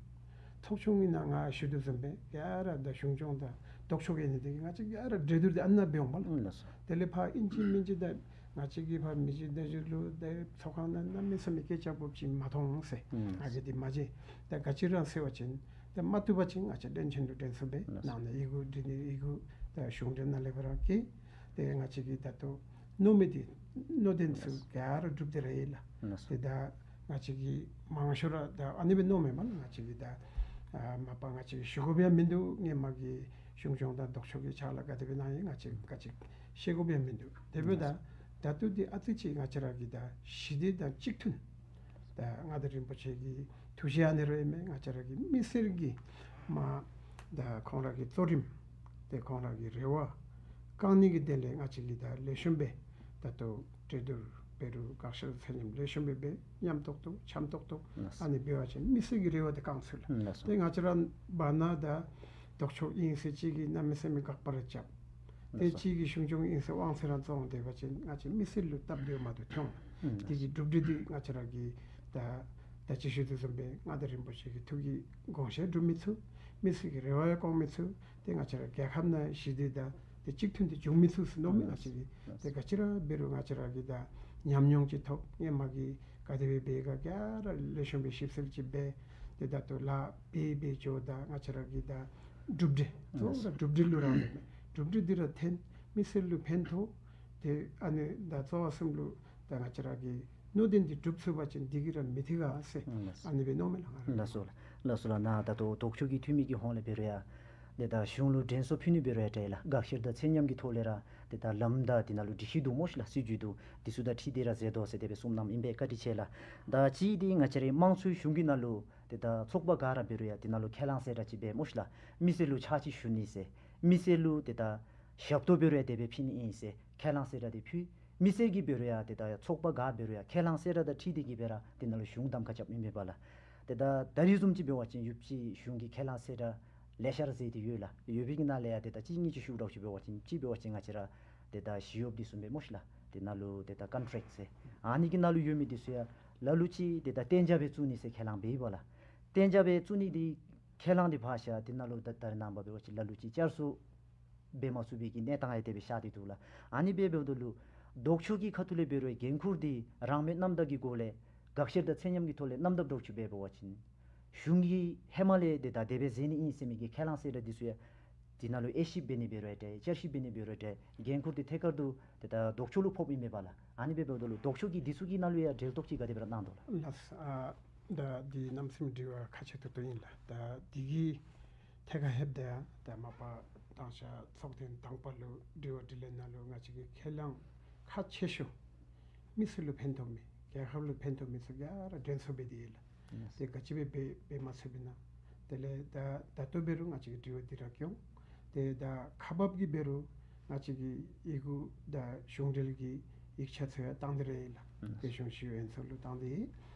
ཚོགས་ཆུང་གི་ནང་ང་ཞུ་དོ་བཟུམ་སྦེ་ག་ར་ད་གཞུང་སྐྱོང་དང་ལྡོག་ཕྱོགས་ཡོད་ནི་འདི་གིས་ང་བཅས་ག་ར་གྲོས་བསྡུར་འདི་ཨ་ནཱ་འབད་འོང་པས་ལགས། ལགས་སོ། དེ་ལས་ཕར་ཨིན་ཅི་མིན་ཅི་ད་ང་བཅས་ཀྱིས་ཕར་མི་རྗེ་བརྡ་བརྒྱུད་ལུ་ད་ཚོགས་ཁང་ནང་གནམ་མེད་ས་མེད་སྐད་རྐྱབ་དགོཔ་ཅིག་མ་མཐོང་ཟེར། ང་གིས་འདི་མ་མཇལ། ད་ག་ཅི་ར་ཟེར་བ་ཅིན་ད་མ་བཏུབ་པ་ཅིན་ང་བཅས་བློན་ཆེན་ལུ་དྲན་གསོ་འབད། ནང་ན་ཡི་གུ་འབྲི་ནི་ཡི་གུ་ད་གཞུང་འབྲེལ་ནང་ལས་ཕར་བཀོད། ཏེ་ང་བཅས་ཀྱིས་ད་ལྟོ་མནོ་མི་འདི་མནོ་དོན་ཚུ་ག་ར་འགྲུབ་སྟེ་ར་ཡོད་ལགས། ཏེ་ད་ང་བཅས་ཀྱིས་མང་ཤོས་ར་ད་ཨ་ནི་སྦེ་མནོཝ་མས་ལགས། ང་བཅས་ཀྱིས་ད་ཨ་མ་པ་ང་བཅས་ཀྱིས་ཞུ་དགོཔ་ཡང་མིན་འདུག། སྔོན་མ་གི་གཞུང་སྐྱོང་དང་ལྡོག་ཕྱོགས་ཀྱི་ཕྱག་ལཱ་ག་དེ་སྦེ་གནང་ཡི་ང་བཅས་ག་ཅི་ཤེས་དགོཔ་ཡང་མིན་འདུག། དེ་འབདཝ་ད་ད་ལྟོ་འདི་ཨ་ཙི་ཅིག་ང་བཅས་ར་གི་ད་ཞི་བདེ་དང་གཅིག་མཐུན་ད་མངའ་བདག་རིན་པོ་ཆེ་གི་ཐུགས་བཞེད་ཨ་ནི་ར་ཨིན་མས། ང་བཅས་ར་གི་མི་སེར་གྱི་མ་ད་ཁོང་ར་གི་གཙོ་རིམ་ཏེ་ཁོང་ར་གི་རེ་བ་བསྐང་ནི་གི་དོན་ལས་ང་བཅས་ཀྱིས་ད་ལེགས་ཤོམ་སྦེ་ད་ལྟོ་གྲོས་བསྡུར་འབད་རུང་དགག་བཤེར་ཚད་མཉམ་ལེགས་ཤོམ་སྦེ་འབད། མཉམ་ཏོག་ཏོ་འཆམ་ཏོག་ཏོ་ཨ་ནི་འབད་བ་ཅིན་མི་སེར་གྱི་རེ་བ་འདི་བསྐང་ཚུགས་ལགས། ཏེ་ང་བཅས་ར་བར་ན་ད་ལྡོག་ཕྱོགས་ཨིན་ཟེར་གཅིག་གིས་གནམ་མེད་ས་མེད་དགག་པ་ར་རྐྱབ། ཏེ་གཅིག་གིས་གཞུང་སྐྱོང་ཨིན་ཟེར་དབང་ཚད་ར་བཙོང་སྡོད་པ་ཅིན་ང་བཅས་མི་སེར་ལུ་སྟབས་བདེཝ་མ་བདེཝ་ཐོན། དེ་གི་གྲུབ་འབྲས་འདི་ང་བཅས་ར་གིས་ད་ད་ཅི་ཞུ་དོ་བཟུམ་སྦེ་མངའ་བདག་རིན་པོ་ཆེ་གི་ཐུགས་ཀྱི་དགོངས་བཞེད་འགྲུབ་མི་ཚུགས། མི་སེར་གྱི་རེ་བ་ཡང་སྐོང་མི་ཚུགས། ཏེ་ང་བཅས་ར་རྒྱལ་ཁབ་ནང་ཞི་བདེ་དང་ཏེ་གཅིག་མཐུན་འདི་འབྱུང་མི་ཚུགས་ཟེར་མནོ་མི་ང་བཅས་ཀྱིས་ཏེ་ག་ཅི་ར་འབད་རུང་ང་བཅས་ར་གིས་ད་ཉམས་མྱོང་ཅིག་ཐོབ། སྔོན་མ་གི་ག་དེ་སྦེ་འབད་ག་ག་ར་ལེགས་ཤོམ་སྦེ་ཞིབ་འཚོལ་ཅིག་འབད། ཏེ་ད་ལྟོ་ལཱ་འབད་འབད་འགྱོཝ་ད་ང་བཅས་ར་གི་ད་གྲུབ་འབྲས་གཙོ་བོ་ར་གྲུབ་འབྲས་ལུ་ར་ཨིན་མས། གྲུབ་འབྲས་འདི་ར་ཐོན་མི་སེར་ལུ་ཕན་ཐོགས། ཏེ་ཨ་ནི་ད་རྩ་བ་གསུམ་ལུ་ད་ང་བཅས་ར་གི་སྣོད་ལྡན་འདི་གྲུབ་ཚུགས་པ་ཅིན་འདི་གིས་ར་མི་ཐིག་ག་ཟེར་ཨ་ནི་སྦེ་མནོཝ་མས་ལགས། ལགས་སོ་ལགས། ལགས་སོ་ལགས། ནཱ་ད་ལྟོ་ལྡོག་ཕྱོགས་ཀྱི་འཐུས་མི་གི་ཧོངས་ལས་འབད་རུང་ཡང་ཏེ་ད་གཞུང་ལུ་དྲན་གསོ་ཕུལ་ནི་འབད་རུང་ཡང་འདྲ་ལགས། དགག་བཤེར་དང་ཚད་མཉམ་གྱི་ཐོག་ལས་ར་ཏེ་ད་ལམ་དང་འདི་ནང་ལུ་སྒྲིག་གཞི་འདུག་སྨོ་ཤིག་ལགས། སྲིད་བྱུས་འདུག། འདི་ཚུ་དང་འཁྲིལ་ཏེ་ར་མཛད་དོ་ཟེར་དེ་སྦེ་གསུངམ་གནངམ་ཨིན་པས། བཀའ་དྲིན་ཆེ་ལགས། ད་གཅིག་འདི་ང་བཅས་རའི་དམངས་གཙོའི་གཞུང་གི་ནང་ལུ་ཏེ་ད་ཚོགས་པ་ག་ར་འབད་རུང་ཡང་འདི་ནང་ལུ་ཁས་བླངས་གསལ་བསྒྲགས་ཅིག་འབད་སྨོ་ཤིག་ལགས། མི་སེར་ལུ་ཕྱག་ཕྱི་ཞུ་ནི་ཟེར། མི་སེར་ལུ་ཏེ་ད་ཞབས་ཏོག་འབད་རུང་ཡང་དེ་སྦེ་ཕུལ་ནི་ཨིན་ཟེར་ཁས་བླངས་གསལ་བསྒྲགས་འདི་ཕུལ། མི་སེར་གྱིས་འབད་རུང་ཡང་ཏེ་ད་ཚོགས་པ་ག་འབད་རུང་ཡང་ཁས་བླངས་གསལ་བསྒྲགས་དང་འཁྲིལ་ཏེ་གིས་སྦེ་ར་འདི་ནང་ལུ་གཞུང་གདམ་ཁ་རྐྱབ་ཨིན་མས་པ་ལགས། ཏེ་ད་ད་རིས་བཟུམ་ཅིག་འབད་བ་ཅིན་ཡོདཔ་ཅིག་གཞུང་གི་ཁས་བླངས་གསལ་བསྒྲགས་ལེ་ཤ་ར་མཛད་དེ་ཡོད་ལགས། ཡོད་པའི་གི་ནང་ལས་ཡང་ཏེ་ད་གཅིག་གཉིས་ཅིག་ཞུ་དགོཔ་ཅིག་འབད་བ་ཅིན་གཅིག་འབད་བ་ཅིན་ང་བཅས་ར་ཏེ་ད་ཞི་གཡོགཔ་འདི་ཚུ་མས་སྨོ་ཤིག་ལགས། དེ་ནང་ལུ་ཏེ་ད་ཀོན་ཊེཀཊ་ཟེར་ཨ་ནི་གི་ནང་ལུ་ཡོད་མི་འདི་ཚུ་ཡང་ལ་ལུ་ཅིག་ཏེ་ད་གཏན་འཇགས་སྦེ་བཙུགས་ནི་ཟེར་ཁས་བླངས་འབད་ཡི་པ་ལགས། གཏན་འཇགས་སྦེ་བཙུགས་ནི་འདི་ཁས་བླངས་འདི་ཕར་བཞག། དེ་ནང་ལུ་ད་ད་རེས་ནངས་པ་འབད་བ་ཅིན་ལ་ལུ་ཅིག་བསྐྱར་གསོ་འབད་མ་ཚུགས་པའི་གི་གནས་སྟངས་ཡང་དེ་སྦེ་ཤར་ཏེ་འདུག་ལགས། ཨ་ནི་སྦེ་འབདཝ་ད་ལུ་ལྡོག་ཕྱོགས་ཀྱི་ཁ་ཐུག་ལས་འབད་རུང་འགན་ཁུར་འདི་རང་མོས་རྣམ་དག་གི་སྒོ་ལས་དགག་བཤེར་དང་ཚད་མཉམ་གྱི་ཐོག་ལས་རྣམ་དག་འདྲཝ་ཅིག་འབད་འབད་བ་ཅིན་གཞུང་གིས་ཧེ་མ་ལས་ཏེ་ད་དེ་སྦེ་མཛད་ནི་ཨིན་ཟེར་མི་གི་ཁས་བླངས་གསལ་བསྒྲགས་འདི་ཚུ་ཡང་འདི་ནང་ལུ་དབྱེ་ཞིབ་འབད་ནི་འབད་རུང་འདྲ་བསྐྱར་ཞིབ་འབད་ནི་འབད་རུང་འདྲ་འགན་ཁུར་འདི་ཐད་ཀར་དུ་ཏེ་ད་ལྡོག་ཕྱོགས་ལུ་ཕོགཔ་ཨིན་མས་པ་ལགས། ཨ་ནི་སྦེ་འབདཝ་ད་ལུ་ལྡོག་ཕྱོགས་ཀྱིས་འདི་ཚུ་གི་ནང་ལུ་ཡང་འགྲེལ་བརྡ་ཅིག་ག་དེ་སྦེ་ར་གནང་དོ་ལགས། ལགས། ཨ་ད་འདི་གནམ་མེད་ས་མེད་དྲི་བ་ཁག་ཆེ་ཏོག་ཏོ་ཨིན་ལགས། ད་འདི་གི་ཐད་ཁར་ལྷོདཔ་ད་ཡང་ད་མ་པ་མདང་ཞག་ཚོགས་ཐེངས་དང་པ་ལུ་དྲི་བ་དྲིས་ལན་ནང་ལུ་ང་བཅས་ཀྱི་ཁས་བླངས་ཁག་ཆེ་ཤོས་མི་སེར་ལུ་ཕན་ཐོགས་མི་རྒྱལ་ཁབ་ལུ་ཕན་ཐོགས་མི་ཚུ་ག་ར་དྲན་གསོ་འབད་དེ་ཡོད་ལགས། ཏེ་ག་ཅི་སྦེ་འབད་འབད་མ་ཚུགས་པས་ན། དེ་ལས་ད་ད་ལྟོ་འབད་རུང་ང་བཅས་ཀྱི་དྲི་བ་འདི་ར་སྐྱོང་། ཏེ་ད་ཁག་འབགཔ་གིས་འབད་རུང་ང་བཅས་ཀྱི་ཡི་གུ་དང་གཞུང་འབྲེལ་གྱི་ཡིག་ཆ་ཚུ་ཡང་བཏང་སྟེ་ར་ཡོད་ལགས། རྒྱལ་གཞུང་ཞི་གཡོག་ལྷན་ཚོགས་ལུ་བཏང་སྟེ་ཡོད།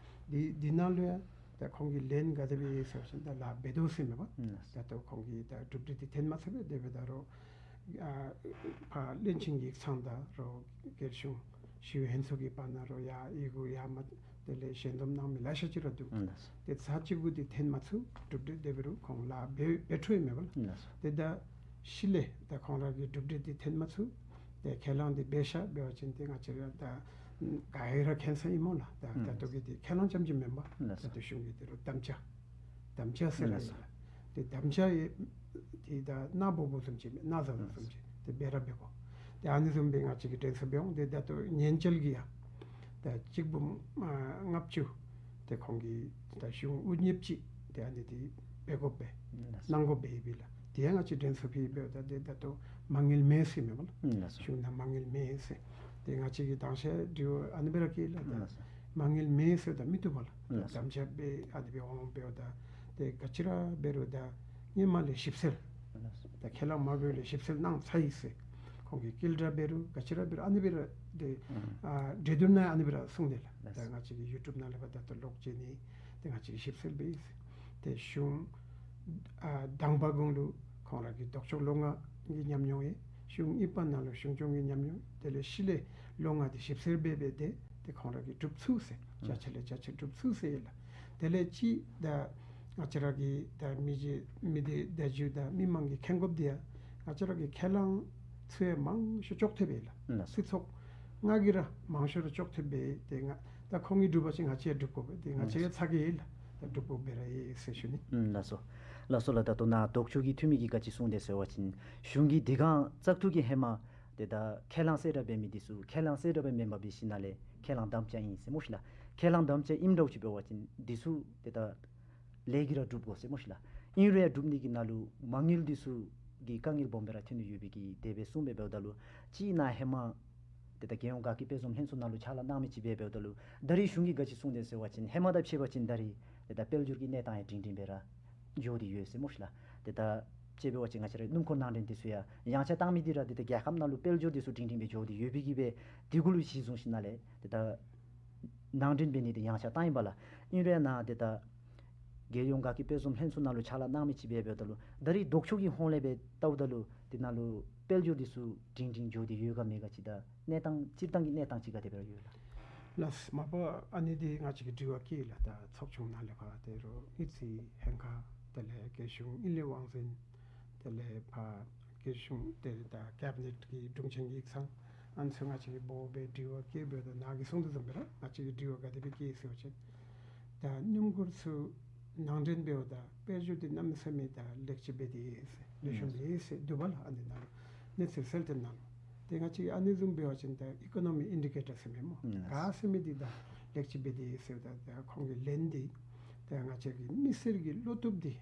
འདི་འདི་ནང་ལུ་ཡང་ད་ཁོང་གིས་ལན་ག་དེ་སྦེ་ཡོད་ཟེར་བ་ཅིན་ད་ལཱ་འབད་དོ་ཟེར་མས་པ། ད་ལྟོ་ཁོང་གིས་ད་གྲུབ་འབྲས་འདི་ཐོན་མ་ཚུགས་པས། དེ་འབདཝ་ད་རུང་ཨ་ཕར་བློན་ཆེན་གྱི་ཡིག་ཚང་དང་རོགས་རྒྱལ་གཞུང་ཞི་གཡོག་ལྷན་ཚོགས་ཀྱི་བར་ན་རོགས་ཡར་ཡི་གུ་ཡར་མར་དེ་ལས་ཞལ་འདོན་གནང་མི་ལེ་ཤ་ཅིག་ར་འདུག། ཏེ་ཚར་གཅིག་གུ་འདི་ཐོན་མ་ཚུགས། གྲུབ་འབྲས་དེ་འབད་རུང་ཁོང་ལཱ་འབད་འབད་འཕྲོ་ཡི་མས་པ་ལགས། ཏེ་ད་ཕྱི་ལས་ད་ཁོང་ར་གི་གྲུབ་འབྲས་འདི་ཐོན་མ་ཚུགས། ཏེ་ཁས་བླངས་འདི་འབད་ཤ་འབད་བ་ཅིན་ཏེ་ང་བཅས་ར་ད་ག་ཡ་ར་མཁྱེན་ས་ཨིན་སྨོ་ལགས། ད་ད་ལྟོ་གི་འདི་ཁས་བླངས་རྐྱངམ་ཅིག་མེན་པར་ད་ལྟོ་གཞུང་གི་འདི་རུ་དམ་བཅའ་དམ་བཅའ་ཟེར་ར་ཨིན་ལགས། ཏེ་དམ་བཅའ་ཡི་ཏེ་ད་མནའ་སྦོམ་སྦོམ་བཟུམ་ཅིག་མནའ་བཟང་བཟང་བཟུམ་ཅིག་ཏེ་འབད་ར་འབད་དགོ། ཏེ་ཨ་ནི་བཟུམ་སྦེ་ང་བཅས་ཀྱིས་དྲན་གསོ་འབད་འོང་། ཏེ་ད་ལྟོ་ཉེན་བཅོལ་གྱི་ཡང་ད་གཅིག་འབུམ་ཨ་ལྔ་བཅུ་ཏེ་ཁོང་གིས་ད་གཞུང་དབུ་བརྙེས་ཅིག་ཏེ་ཨ་ནི་འདི་འབད་དགོ་པས་གནང་དགོ་པས་ཡོད་པས་ལགས། དེ་ཡང་ང་བཅས་དྲན་གསོ་ཕུལ་འབདཝ་ད་ཏེ་ད་ལྟོ་མ་དངུལ་མེད་ཟེར་མས་པ་ལགས། གཞུང་ནང་མ་དངུལ་མེད་ཟེར། ཏེ་ང་བཅས་ཀྱིས་མདང་ཞག་དྲི་བ་ཨ་ནི་སྦེ་ར་བཀོད་ལགས། ད་མ་དངུལ་མེད་ཟེརཝ་ད་མི་བཏུབ་པས་ལགས། དམ་བཅའ་འབད་ཨ་ནི་སྦེ་འོང་འབདཝ་ད་ཏེ་ག་ཅི་ར་འབད་རུང་ད་སྔོན་མ་ལས་ཞིབ་འཚོལ་ད་ཁས་བླངས་མ་འབད་ལས་ཞིབ་འཚོལ་གནང་ཚར་ཡི་ཟེར། ཁོང་གིས་བཀོད་འདྲ་འབད་རུང་ག་ཅི་ར་འབད་རུང་ཨ་ནི་སྦེ་ར་ཏེ་ཨ་གྲོས་བསྡུར་ནང་ཨ་ནི་སྦེ་ར་གསུངས་ཏེ་ལགས། ད་ང་བཅས་ཀྱི་ཡུ་ཊུབ་ནང་ལས་ཕར་ད་ལྟོ་ལོག་བྱོན་ནི་ཏེ་ང་བཅས་ཀྱིས་ཞིབ་འཚོལ་འབད་ཡི་ཟེར། ཏེ་གཞུང་ཨ་དང་པ་གུང་ལུ་ཁོང་ར་གི་ལྡོག་ཕྱོགས་ལོ་ལྔ་གི་ཉམས་མྱོང་ཡོད། གཞུང་གཉིས་པ་ནང་ལུ་གཞུང་སྐྱོང་གི་ཉམས་མྱོང་ཡོད། དེ་ལས་ཕྱི་ལས་ལོ་ལྔ་འདི་ཞིབ་འཚོལ་འབད་འབད་དེ་ཏེ་ཁོང་ར་གིས་སྒྲུབ་ཚུགས་ཟེར། བརྒྱ་ཆ་ལས་བརྒྱ་ཆ་སྒྲུབ་ཚུགས་ཟེར་ཡོད་ལགས། དེ་ལས་གཅིག་ད་ང་བཅས་ར་གི་ད་མི་རྗེ་མི་སྡེ་བརྡ་བརྒྱུད་དང་མི་མང་གིས་མཁྱེན་དགོཔ་འདི་ཡང་ང་བཅས་ར་གི་ཁས་བླངས་ཚུ་ཡང་མང་ཤོས་ཅོག་འཐདཔ་ཡོད་ལགས། སྲིད་ཚོགས་ལྔ་གི་ར་མང་ཤོས་ར་ཅོག་འཐདཔ་ཡོད། ཏེ་ང་ད་ཁོང་གིས་སྒྲུབ་པ་ཅིན་ང་བཅས་ཡང་སྒྲུབ་དགོ་པས། ཏེ་ང་བཅས་ཡང་ཚ་གྱང་ཡོད་ལགས། ད་སྒྲུབ་དགོཔ་སྦེ་ར་ཡོད་ཟེར་ཞུ་ནི། ལགས་སོ། ལགས་སོ་ལགས། ད་ལྟོ་ནཱ་ལྡོག་ཕྱོགས་ཀྱི་འཐུས་མི་གིས་ག་ཅི་གསུངས་དེས་ཟེར་བ་ཅིན་གཞུང་གིས་འདི་གང་བཙག་འཐུ་གི་ཧེ་མ་ཏེ་ད་ཁས་བླངས་གསལ་བསྒྲགས་འབད་མི་འདི་ཚུ་ཁས་བླངས་གསལ་བསྒྲགས་སྦེ་མེན་པར་འབད་ཞིནམ་ལས་ཁས་བླངས་དམ་བཅའ་ཨིན་ཟེར་སྨོ་ཤིག་ལགས། ཁས་བླངས་དམ་བཅའ་ཨིནམ་འདྲཝ་ཅིག་འབད་བ་ཅིན་འདི་ཚུ་ཏེ་ད་ལས་ཀྱིས་ར་སྒྲུབ་དགོ་ཟེར་སྨོ་ཤིག་ལགས། ཨིན་རུང་ཡང་སྒྲུབ་ནི་གི་ནང་ལུ་མ་དངུལ་འདི་ཚུ་གི་དཀའ་ངལ་སྦོམ་སྦེ་ར་ཐོན་ནི་ཡོད་པའི་གི་དེ་སྦེ་གསུངས་སྦེ་འབདཝ་ད་ལུ་གཅིག་ནཱ་ཧེ་མ་ཏེ་ད་རྒྱལ་ཡོངས་དགའ་སྐྱིད་དཔལ་འཛོམས་ལྷན་ཚོགས་ནང་ལུ་ཕྱག་ལཱ་གནང་མི་ཅིག་སྦེ་འབདཝ་ད་ལུ་ད་རིས་གཞུང་གིས་ག་ཅི་གསུངས་དེས་ཟེར་བ་ཅིན་ཧེ་མ་དང་ཕྱད་པ་ཅིན་ད་རིས་ཏེ་ད་དཔལ་འབྱོར་གྱི་གནས་སྟངས་ཡང་སྒྲིང་སྒྲིང་སྦེ་ར་འགྱོ་སྟེ་ཡོད་ཟེར་སྨོ་ཤིག་ལགས། ཏེ་ད་དཔྱེ་འབད་བ་ཅིན་ང་བཅས་རའི་སྣུམ་འཁོར་ནང་འདྲེན་འདི་ཚུ་ཡང་ཡངས་ཆག་བཏང་མི་འདི་ར་ཏེ་ད་རྒྱལ་ཁབ་ནང་ལུ་དཔལ་འབྱོར་འདི་ཚུ་སྒྲིང་སྒྲིང་སྦེ་འགྱོ་སྟེ་ཡོད་པའི་གི་སྦེ་འདི་གུ་ལུ་གཞི་བཟུང་ཞིནམ་ལས་ཏེ་ད་ནང་འདྲེན་འབད་ནི་འདི་ཡངས་ཆག་བཏང་ཡི་པ་ལགས། ཨིན་རུང་ཡང་ནཱ་ཏེ་ད་རྒྱལ་ཡོངས་དགའ་སྐྱིད་དཔལ་འཛོམས་ལྷན་ཚོགས་ནང་ལུ་ཕྱག་ལཱ་གནང་མི་ཅིག་སྦེ་འབདཝ་ད་ལུ་ད་རིས་ལྡོག་ཕྱོགས་ཀྱི་ཧོངས་ལས་སྦེ་བལྟཝ་ད་ལུ་འདི་ནང་ལུ་དཔལ་འབྱོར་འདི་ཚུ་སྒྲིང་སྒྲིང་འགྱོ་སྟེ་ཡོད་ག་མེད་ག་ཅིག་དང་གནས་སྟངས་སྤྱིར་བཏང་གི་གནས་སྟངས་ཅིག་ག་དེ་སྦེ་ར་ཡོད་ལགས། ལགས་མ་པ་ཨ་ནི་འདི་ང་བཅས་ཀྱིས་དྲི་བ་བཀོད་ལགས། ད་ཚོགས་ཆུང་ནང་ལས་ཕར་ད་རུང་དངུལ་རྩིས་ལྷན་ཁག་དེ་ལས་རྒྱལ་གཞུང་དངུལ་ལས་དབང་འཛིན་དེ་ལས་ཕར་རྒྱལ་གཞུང་དེ་ད་ཀེ་བི་ནེཊ་གི་དྲུང་ཆེན་གྱི་ཡིག་ཚང་ཨ་ནི་ཚུ་ང་བཅས་ཀྱིས་འབོ་སྦེ་དྲི་བ་བཀོད་འབདཝ་ད་ནཱ་གིས་གསུངས་དོ་བཟུམ་སྦེ་ར་ང་བཅས་ཀྱིས་དྲི་བ་ག་དེ་སྦེ་བཀོད་ཟེར་བ་ཅིན་ད་སྣུམ་འཁོར་ཚུ་ ནང་འདྲེན་འབདཝ་ད་དཔལ་འབྱོར་འདི་གནམ་མེད་ས་མེད་ད་ལེགས་ཅིག་འབད་དེ་ཡོད་ཟེར། ལེགས་ཤོམ་ཡོད་ཟེར་འདུག་པ་ལགས། ཨ་ནི་ནང་ལུ་གནས་ཚུལ་གསལ་སྟོན་ནང་ལུ། ཏེ་ང་བཅས་ཨ་ནི་བཟུམ་འབད་བ་ཅིན་ད་ཨི་ཀོ་ནོ་མི་ཨིན་ཌི་ཀེ་ཊར་ཟེར་མི་སྨོ། ཨུམ། ག་ཟེར་མི་འདི་ད་ལེགས་ཅིག་འབད་དེ་ཡོད་ཟེརཝ་ད་ད་ཁོང་གི་ལན་འདི་ད་ང་བཅས་ཀྱི་མི་སེར་གྱི་བློ་སྟོབས་འདི་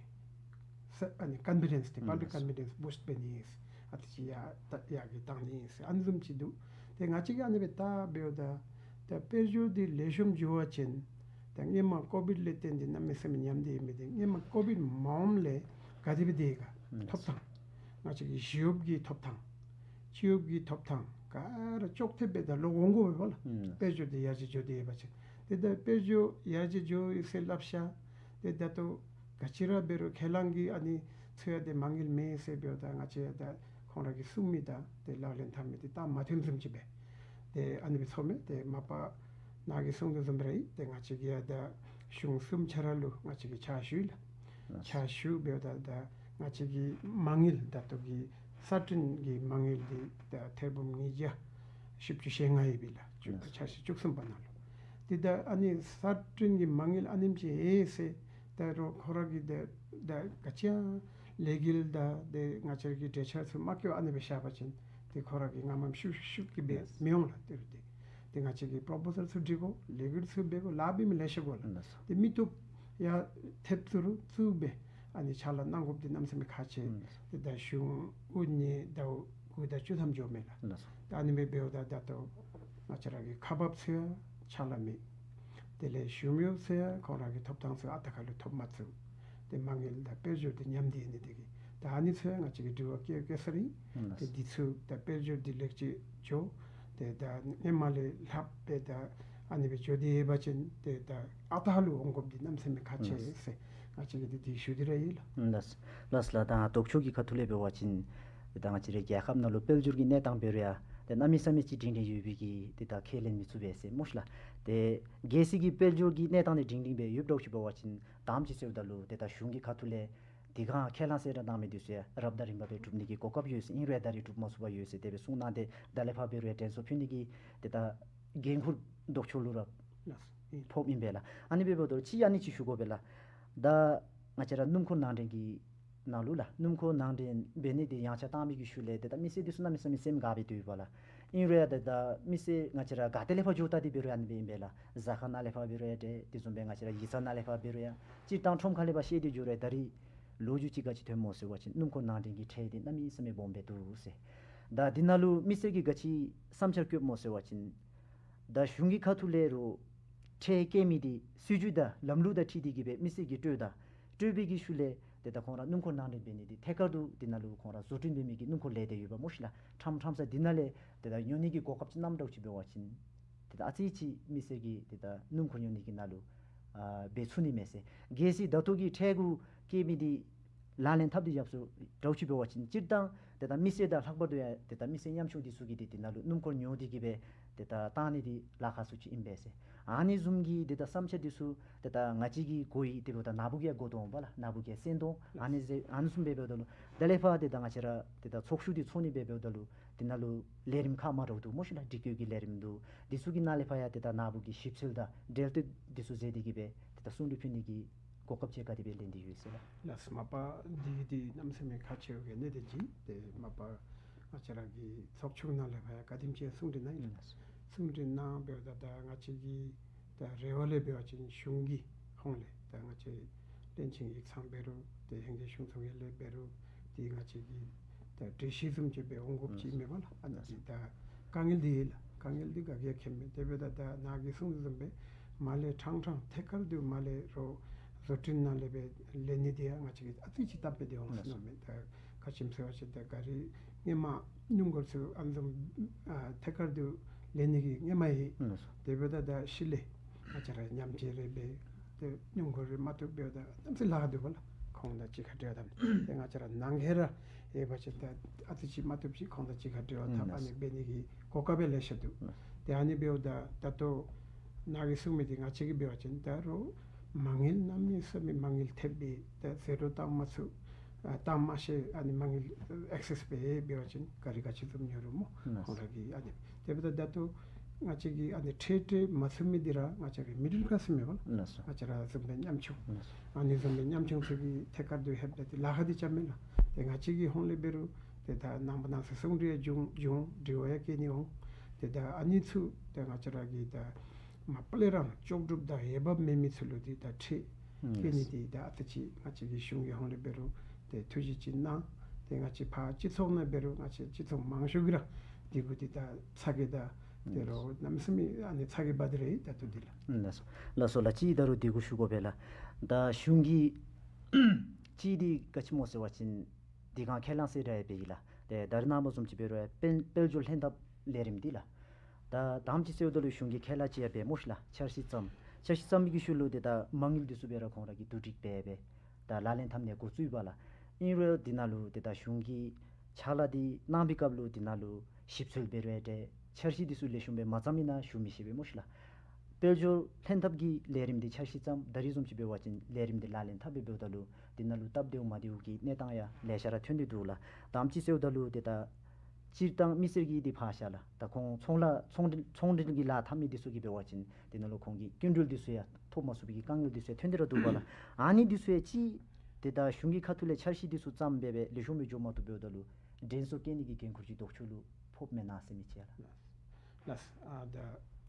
ས་ཨ་ནི་ཀོན་ཕི་ཌེནསི་འདི་པབ་ལིཀ་ཨུམ། ཀོན་ཕི་ཌེནསི་བུསཊ་འབད་ནི་ཨིན་ཟེར། ཨ་ཙི་ཅིག་ཡར་ད་ཡར་གྱི་བཏང་ནི་ཨིན་ཟེར། ཨ་ནི་བཟུམ་ཅིག་འདུག། ཏེ་ང་བཅས་ཀྱིས་ཨ་ནི་སྦེ་བལྟ་འབདཝ་ད་ད་དཔལ་འབྱོར་འདི་ལེགས་ཤོམ་འགྱོ་བ་ཅིན་ད་སྔོན་མ་ཀོ་བིཌ་ལས་བརྟེན་ཏེ་གནམ་མེད་ས་མེད་ཉམས་ཏེ་ཡོད་མི་འདི་སྔོན་མ་ཀོ་བིཌ་མ་འོངམ་ལས་ག་དེ་སྦེ་དེ་ག་ཨུམ། ཐོབ་ཐང་ང་བཅས་ཀྱི་ཞི་གཡོགཔ་གི་ཐོབ་ཐང་སྤྱི་གཡོགཔ་གི་ཐོབ་ཐང་ག་ར་ཅོག་འཐདཔ་སྦེ་ད་ལོག་འོང་དགོ་པས་ལགས། ཨུམ། དཔལ་འབྱོར་འདི་ཡར་རྒྱས་འགྱོ་སྟེ་ཡོད་པ་ཅིན། ཏེ་ད་དཔལ་འབྱོར་ཡར་རྒྱས་འགྱོ་ཡི་ཟེར་སླབ་ཤ། ཏེ་ད་ལྟོ་ག་ཅི་ར་འབད་རུང་ཁས་བླངས་ཀྱིས་ཨ་ནི་ཚུ་ཡང་ཏེ་མ་དངུལ་མེད་ཟེར་འབདཝ་ད་ང་བཅས་ད་ཁོང་ར་གིས་གསུང་མི་དང་ཏེ་ལག་ལེན་འཐབ་མི་འདི་ད་མ་མཐུནམ་བཟུམ་ཅིག་སྦེ་ཏེ་ཨ་ནི་སྦེ་ཚོརཝ་མས། ཏེ་མ་པ་ནཱ་གིས་གསུང་དོ་བཟུམ་སྦེ་ར་ཨིན། ཏེ་ང་བཅས་ཀྱིས་ཡང་ད་གཞུང་གསུམ་ཆ་ར་ལུ་ང་བཅས་ཀྱིས་ཕྱག་ཞུ་ཡི་ལགས། ཕྱག་ཞུ་འབདཝ་ད་ད་ང་བཅས་ཀྱི་མ་དངུལ་ད་ལྟོ་གི་གསར་སྐྲུན་གྱི་མ་དངུལ་འདི་ད་ཐེར་འབུམ་ཉིས་བརྒྱ་བཞི་བཅུ་ཞེ་ལྔ་ཡོད་པས་ལགས། བཅུ་ཕྱག་ཕྱིད་བཅུ་གསུམ་པ་ནང་ལུ། ཏེ་ད་ཨ་ནི་གསར་སྐྲུན་གྱི་མ་དངུལ་ཨ་ནེམ་ཅིག་ཡོད་ཟེར་ད་རུང་ཁོ་ར་གིས་ད་ད་ག་ཅི་ཡང་ལས་འགུལ་དང་ཏེ་ང་བཅས་ཀྱི་གྲོས་འཆར་ཚུ་མ་བཀོད་ཨ་ནི་སྦེ་བཞག་པ་ཅིན་ཏེ་ཁོ་ར་གིས་ངམ་ངམ་ཤུགས་ཤུགས་ཀྱིས་འབད་མི་འོང་ལགས། ཏེ་རུང་ཏེ་ཏེ་ང་བཅས་ཀྱིས་པོརོ་པོ་ཟལ་ཚུ་སྒྲིག་དགོ། ལས་འགུལ་ཚུ་འབད་དགོ། ལཱ་འབད་མི་ལེ་ཤ་དགོ་ལགས། ཏེ་མི་བཏུབ་ཡར་ཐེབས་ཚུ་རུང་བཙུགས་སྦེ་ཨ་ནི་ཕྱག་ལཱ་གནང་དགོཔ་འདི་གནམ་མེད་ས་མེད་ཁག་ཆེ། ཏེ་ད་གཞུང་དབུ་བརྙེས་ཟླཝ་དགུ་དང་བཅུ་ཐམ་འགྱོཝ་མས་ལགས། ད་ཨ་ནི་སྦེ་འབདཝ་ད་ད་ལྟོ་ང་བཅས་ར་གི་ཁག་འབགཔ་ཚུ་ཡང་ཕྱག་ལཱ་མེད། དེ་ལས་ཞུམ་ཡོདཔ་ཚུ་ཡང་ཁོང་ར་གི་ཐོབ་ཐང་ཚུ་ཨ་རྟག་ཁ་ལུ་ཐོབ་མ་ཚུགས། ཏེ་མ་དངུལ་དང་དཔལ་འབྱོར་འདི་ཉམས་ཏེ་ཨ་ནི་དེ་གིས་ད་ཨ་ནི་ཚུ་ཡང་ང་བཅས་ཀྱིས་དྲི་བ་བཀོད་བཀོད་ས་ར་ཨིན། ཏེ་འདི་ཚུ་ད་དཔལ་འབྱོར་འདི་ལེགས་ཅིག་འགྱོ། ཏེ་ད་སྔོན་མ་ལས་ལྷགཔ་སྦེ་ད་ཨ་ནི་སྦེ་འགྱོ་སྟེ་ཡོད་པ་ཅིན་ཏེ་ད་ཨ་རྟག་ལུ་འོང་དགོཔ་འདི་གནམ་མེད་ས་མེད་ཁག་ཆེ་ཟེར་ང་བཅས་ཀྱིས་འདི་འདི་ཞུ་སྟེ་ར་ཡོད་ལགས། ལགས་ལགས། ད་ལྡོག་ཕྱོགས་ཀྱི་ཁ་ཐུག་ལས་འབད་བ་ཅིན་ཏེ་ད་ང་བཅས་རའི་རྒྱལ་ཁབ་ནང་ལུ་དཔལ་འབྱོར་གྱི་གནས་སྟངས་འབད་རུང་ཡང་ཏེ་གནམ་མེད་ས་མེད་ཅིག་སྒྲིང་སྒྲིང་ཡོད་པའི་གི་ཏེ་ད་ཁས་ལེན་མི་ཚུགས་པས་ཟེར་སྨོ་ཤ་ལགས། ཏེ་གལ་སྲིད་ཀྱི་དཔལ་འབྱོར་གྱི་གནས་སྟངས་འདི་སྒྲིང་སྒྲིང་སྦེ་ཡོདཔ་འདྲཝ་ཅིག་འབད་བ་ཅིན་དང་པ་ཅིག་ཟེརཝ་ད་ལུ་ཏེ་ད་གཞུང་གི་ཁ་ཐུག་ལས་དེ་སྒང་ཁས་བླངས་གསལ་བསྒྲགས་གནང་མི་འདི་ཚུ་ཡང་རབ་དང་རིམ་པ་སྦེ་གྲུབ་ནི་གི་གོ་སྐབས་ཡོད་ཟེར། ཨིན་རུང་ཡང་ད་རེས་གྲུབ་མ་ཚུགས་པར་ཡོད་ཟེར་དེ་སྦེ་གསུངས་གནང་སྟེ་ད་ལས་ཕར་འབད་རུང་ཡང་དྲན་གསོ་ཕུལ་ནི་གི་ཏེ་ད་འགན་ཁུར་ལྡོག་ཕྱོགས་ལུ་ར་ལགས། ཨིན། ཕོགཔ་ཨིན་པས་ལགས། ཨ་ནི་འབདཝ་ད་ལུ་ཅིག་ཨ་ནི་ཅིག་ཞུ་དགོ་པས་ལགས། ད་ང་བཅས་ར་སྣུམ་འཁོར་ནང་འདྲེན་གྱི་ནང་ལུ་ལགས། སྣུམ་འཁོར་ནང་འདྲེན་འབད་ནི་འདི་ཡངས་ཆག་བཏང་མི་གི་ཤུལ་ལས་ཏེ་ད་མི་སེར་འདི་ཚུ་གནམ་མེད་ས་མེད་སེམས་དགའ་སྦེ་སྡོད་ཡོདཔ་ལགས། ཨིན་རུང་ཡང་ཏེ་ད་མི་སེར་ང་བཅས་ར་ག་ཏེ་ལས་ཕར་འགྱོ་བལྟ་སྟེ་འབད་རུང་ཨ་ནི་སྦེ་ཨིན་པས་ལགས། ཟ་ཁང་ནང་ལས་ཕར་འབད་རུང་ཡང་ཏེ་དེ་བཟུམ་སྦེ་ང་བཅས་ར་ཡིག་ཚང་ནང་ལས་ཕར་འབད་རུང་ཡང་སྤྱིར་བཏང་ཁྲོམ་ཁ་ལས་ཕར་བཤལ་ཏེ་འགྱོ་རུང་ཡང་ད་རེས་ལོ་རྒྱུས་ཅིག་ག་ཅི་ཐོནམ་སྨོ་ཟེར་བ་ཅིན་སྣུམ་འཁོར་ནང་འདྲེན་གྱི་ཁྲལ་འདི་གནམ་མེད་ས་མེད་སྦོམ་སྦེ་འདུག་ཟེར། ད་འདི་ནང་ལུ་མི་སེར་གྱིས་ག་ཅི་བསམ་འཆར་བཀོདཔ་སྨོ་ཟེར་བ་ཅིན་ད་གཞུང་གི་ཁ་ཐུག་ལས་རུང་ཁྲལ་བཀལ་མི་འདི་སྲིད་བྱུས་དང་ལམ་ལུགས་དང་འཁྲིལ་ཏེ་གིས་སྦེ་མི་སེར་གྱིས་སྤྲོད་ད་སྤྲོད་པའི་གི་ཤུལ་ལས་ཏེ་ད་ཁོང་ར་སྣུམ་འཁོར་ནང་འདྲེན་འབད་ནི་འདི་ཐད་ཀར་དུ་འདི་ནང་ལུ་ཁོང་ར་བཟོ་སྐྲུན་འབད་མི་གི་སྣུམ་འཁོར་ལས་སྡེ་ཡོདཔ་སྨོ་ཤ་ལགས། ཕྲང་ཕྲང་ས་འདི་ནང་ལས་ཏེ་ད་ཉོ་ནི་གི་གོ་སྐབས་ཅིག་གནངམ་འདྲཝ་ཅིག་འབད་བ་ཅིན་ཏེ་ད་ཨ་ཙི་ཅིག་མི་སེར་གྱིས་ཏེ་ད་སྣུམ་འཁོར་ཉོ་ནི་གི་ནང་ལུ་ཨ་འབད་ཚུགས་ནི་མས་ཟེར། གལ་སྲིད་ད་ལྟོ་གི་ཁྲལ་གུ་བཀལ་མི་འདི་ལག་ལེན་འཐབ་སྟེ་ཡར་སོང་འདྲཝ་ཅིག་འབད་བ་ཅིན་སྤྱིར་བཏང་ཏེ་ད་མི་སེར་དང་ལྷག་པར་དུ་ཡང་ཏེ་ད་མི་སེར་ཉམ་ཆུང་འདི་ཚུ་གིས་ཏེ་འདི་ནང་ལུ་སྣུམ་འཁོར་ཉོ་སྟེ་གིས་སྦེ་ཏེ་ད་བཏང་ནི་འདི་ལཱ་ཁག་སུ་ཅིག་ཨིན་པས་ཟེར། ཨ་ནི་བཟུམ་གྱི་ཏེ་ད་བསམ་འཆར་འདི་ཚུ་ཏེ་ད་ང་བཅས་ཀྱིས་གོ་ཡི། དེ་འབདཝ་ད་ནཱ་བུ་གིས་གོ་དོ་འོང་པ་ལགས། ནཱ་བུ་གིས་གསན་དོ་འོང་། ཨ་ནི་ཟེར་ཨ་ནི་བཟུམ་སྦེ་འབདཝ་ད་ལུ་ད་ལས་ཕར་ཏེ་ད་ང་བཅས་ར་ཏེ་ད་ཚོགས་ཞུགས་འདི་ཚོགས་ནི་སྦེ་འབདཝ་ད་ལུ་འདི་ནང་ལུ་ལས་རིམ་ཁག་མ་འདྲཝ་འདུག་སྨོ་ཤ་ལགས། སྒྲིག་བཀོད་ཀྱི་ལས་རིམ་འདུག། འདི་ཚུ་གི་ནང་ལས་ཕར་ཡང་ཏེ་ད་ནཱ་བུ་གིས་ཞིབ་འཚོལ་དང་འབྲེལ་གཏོད་འདི་ཚུ་མཛད་དེ་གིས་སྦེ་ཏེ་ད་གསུང་གྲོས་ཕུལ་ནི་གི་གོ་སྐབས་ཅིག་ག་དེ་སྦེ་ལེན་ཏེ་ཡོད་ཟེར་ལགས། ལགས་སོ། མ་པ་འདི་འདི་གནམ་མེད་ས་མེད་ཁག་ཆེ་བའི་གནད་དོན་ཅིག། ཏེ་མ་པ་ང་བཅས་ར་གི་ཚོགས་ཆུང་ནང་ལས་ཕར་ཡང་ག་དེམ་ཅིག་གསུང་གྲོས་གནང་ཡི་ལགས། གསུང་གྲོས་གནང་འབདཝ་ད་ད་ང་བཅས་ཀྱི་ད་རེ་བ་ལས་འབད་བ་ཅིན་གཞུང་གི་ཧོངས་ལས་ད་ང་བཅས་བློན་ཆེན་ཡིག་ཚང་འབད་རུང་ཏེ་ཧེང་སྐལ་གཞུང་ཚོགས་ངོས་ལས་འབད་རུང་ཏེ་ང་བཅས་ཀྱི་ད་གྲོས་གཞི་བཟུམ་ཅིག་སྦེ་འོང་དགོཔ་ཅིག་མེན་པ་ལགས། ཨ་ནི་འདི་ད་དཀའ་ངལ་འདི་ཡོད་ལགས། དཀའ་ངལ་འདི་ག་གིས་ཡང་མཁྱེན་མས། དེ་འབདཝ་ད་ད་ནཱ་གིས་གསུངས་དོ་བཟུམ་སྦེ་མར་ལས་ཕྲང་ཕྲང་ཐད་ཀར་དུ་མར་ལས་རོགས་བཟོ་སྐྲུན་ནང་ལས་སྦེ་ལེན་ནི་འདི་ཡང་ང་བཅས་ཀྱིས་ཨ་ཙི་ཅིག་སྟབས་སྦེ་འདི་འོང་ཟེར་མནོཝ་མས། ད་ག་ཅི་སྨོ་ཟེར་བ་ཅིན་ད་ག་ར་སྔོན་མ་སྣུམ་འཁོར་ཚུ་ཨ་ནི་བཟུམ་ཨ་ཐད་ཀར་དུ་ལེན་ནི་གི་སྔོན་མ་ཡོད། ཨུམ། དེ་འབདཝ་ད་ད་ཤུལ་ལས་ང་བཅས་ར་ཉམས་བཅོས་རེ་འབད་ཏེ་སྣུམ་འཁོར་རེ་མ་ཐོབ་འབདཝ་ད་གནམ་མེད་ས་མེད་ལཱ་ཁག་འདུག་པ་ལགས། ཁོང་དང་གཅིག་ཁར་འབྲེལ་བ་འཐབ་ནི། ཏེ་ང་བཅས་ར་ནང་འཁོད་ར་ཡོད་པ་ཅིན་ད་ཨ་ཙི་ཅིག་མ་ཐོབ་ཅིག་ཁོང་དང་གཅིག་ཁར་འབྲེལ་བ་འཐབ། ཨུམ། ཨ་ནི་འབད་ནི་གི་གོ་སྐབས་ལེ་ཤ་འདུག། ཨུམ། ཏེ་ཨ་ནི་འབདཝ་ད་ད་ལྟོ་ནཱ་གིས་གསུངས་མི་འདི་ང་བཅས་ཀྱིས་འབད་བ་ཅིན་ད་རུང་མ་དངུལ་གནམ་མེད་ས་མེད་མ་དངུལ་ཐེབས་སྦེ་ད་ཟད་འགྲོ་བཏང་མ་ཚུགས། ཨ་བཏང་མ་ཤེས། ཨ་ནི་མ་དངུལ་ཨེག་སེས་འབད་འབད་བ་ཅིན་ག་ར་ག་ཅི་བཟུམ་ཉོ་རུང་སྨོ། ཨུམ། ཁོང་ར་གིས་ཨ་ནི་དེ་འབདཝ་ད་ད་ལྟོ་ ང་བཅས་ཀྱི་ཨ་ནི་ཁྲལ་སྤྲོད་མ་ཚུགས་མི་འདི་ར་ང་བཅས་ར་མི་ཌལ་ཀ་ལཱསི་ཟེར་མི་འབདཝ་ལགས། ལགས་སོ། ང་བཅས་ར་བཟུམ་སྦེ་ཉམ་ཆུང་། ལགས་སོ། ཨ་ནི་བཟུམ་སྦེ་ཉམ་ཆུང་ཚུ་གི་ཐད་ཀར་དུ་ལྷོདཔ་ད་ཏེ་ལཱ་ཁག་འདི་རྐྱབ་མས་ལགས། ཏེ་ང་བཅས་ཀྱི་ཧོངས་ལས་འབད་རུང་ཏེ་ད་ནངས་པ་གནངས་ཚེ་གསུང་གྲོས་ཡང་འབྱུང་འབྱུང་དྲི་བ་ཡང་བཀོད་ནི་འོང་། ཏེ་ད་ཨ་ནི་ཚུ་ཏེ་ང་བཅས་ར་གི་ད་མ་པ་ལས་ར་ལྕོགས་གྲུབ་དང་འོས་འབབ་མེད་མི་ཚུ་ལུ་ཏེ་ད་ཁྲལ་ཨུམ་བཀལ་ནི་འདི་ད་ཨ་ཙི་ཅིག་ང་བཅས་ཀྱི་གཞུང་གི་ཧོངས་ལས་འབད་རུང་ཏེ་ཐུགས་རྗེ་ཅིག་གནང་། ཏེ་ང་བཅས་ཕར་སྤྱི་ཚོགས་ནང་འབད་རུང་ང་བཅས་སྤྱི་ཚོགས་མང་ཤོས་ཀྱིས་ར་འདི་གུ་ཏེ་ད་ཚ་གྱང་དང་ཏེ་རོགས་གནམ་མེད་ས་མེད་ཨ་ནི་ཚ་གྱང་འབག་སྟེ་ར་ཡོད། ད་ལྟོ་འདི་ལགས། ལགས་སོ། ལགས་སོ་ལགས། ཅིག་ད་རུང་འདི་གུ་ཞུ་དགོ་པས་ལགས། ད་གཞུང་གི་ཅིག་འདི་ག་ཅི་སྨོ་ཟེར་བ་ཅིན་དེ་སྒང་ཁས་བླངས་ཟེར་ར་ཡང་འབད་ཡི་ལགས། ཏེ་ད་རེས་ནངས་པ་བཟུམ་ཅིག་འབད་རུང་ཡང་དཔལ་དཔལ་འབྱོར་ལྷན་ཐབས་ལས་རིམ་འདི་ལགས། ད་དང་པ་ཅིག་ཟེརཝ་ད་ལུ་གཞུང་གིས་ཁས་བླངས་ཅིག་ཡང་འབད་སྨོ་ཤིག་ལགས། འཆར་གཞི་བརྩམས། འཆར་གཞི་བརྩམས་མི་གི་ཤུལ་ལུ་ཏེ་ད་མ་དངུལ་འདི་ཚུ་སྦེ་ར་ཁོང་ར་གིས་བསྡུ་སྒྲིག་འབད་འབད་ད་ལག་ལེན་འཐབ་ནི་འགོ་བཙུགས་པས་ལགས། ཨིན་རུང་འདི་ནང་ལུ་ཏེ་ད་གཞུང་གིས་ཕྱག་ལཱ་འདི་གནང་པའི་སྐབས་ལུ་འདི་ནང་ལུ་ཞིབ་འཚོལ་འབད་རུང་ཡང་འདྲ་འཆར་གཞི་འདི་ཚུ་ལེགས་ཤོམ་སྦེ་མ་བརྩམས་མི་ནང་ཞུ་མི་ཤེས་པས་སྨོ་ཤིག་ལགས། དཔལ་འབྱོར་ལྷན་ཐབས་ཀྱི་ལས་རིམ་འདི་འཆར་གཞི་བརྩམས། ད་རེས་བཟུམ་ཅིག་འབད་བ་ཅིན་ལས་རིམ་འདི་ལག་ལེན་འཐབ་སྦེ་འབདཝ་ད་ལུ་འདི་ནང་ལུ་སྟབས་བདེཝ་མ་བདེཝ་གི་གནས་སྟངས་ཡང་ལེ་ཤ་ར་ཐོན་ཏེ་འདུག་ལགས། དང་པ་ཅིག་ཟེརཝ་ད་ལུ་ཏེ་ད་སྤྱིར་བཏང་མི་སེར་གྱིས་འདི་ཕར་བཞག་ལགས། ད་ཁོང་ཚོང་ལཱ་ཚོང་འབྲེལ་ཚོང་འབྲེལ་གྱི་ལཱ་འཐབ་མི་འདི་ཚུ་གིས་འབད་བ་ཅིན་འདི་ནང་ལུ་ཁོང་གི་སྐྱིན་འགྲུལ་འདི་ཚུ་ཡང་ཐོབ་མ་ཚུགས་པའི་གི་དཀའ་ངལ་འདི་ཚུ་ཡང་ཐོན་ཏེ་ར་འདུག་པ་ལགས། ཨ་ནི་འདི་ཚུ་ཡང་ཅིག་ཏེ་ད་གཞུང་གི་ཁ་ཐུག་ལས་འཆར་གཞི་འདི་ཚུ་བརྩམས་འབད་འབད་ལེགས་ཤོམ་སྦེ་འགྱོ་མ་བཏུབ་འབདཝ་ད་ལུ་དྲན་གསོ་བཀལ་ནི་གི་འགན་ཁུར་ཅིག་ལྡོག་ཕྱོགས་ལུ་ཕོགཔ་མེན་ན་ཟེར་མི་ཅིག་ཡང་ལགས། ལགས། ཨ་ད་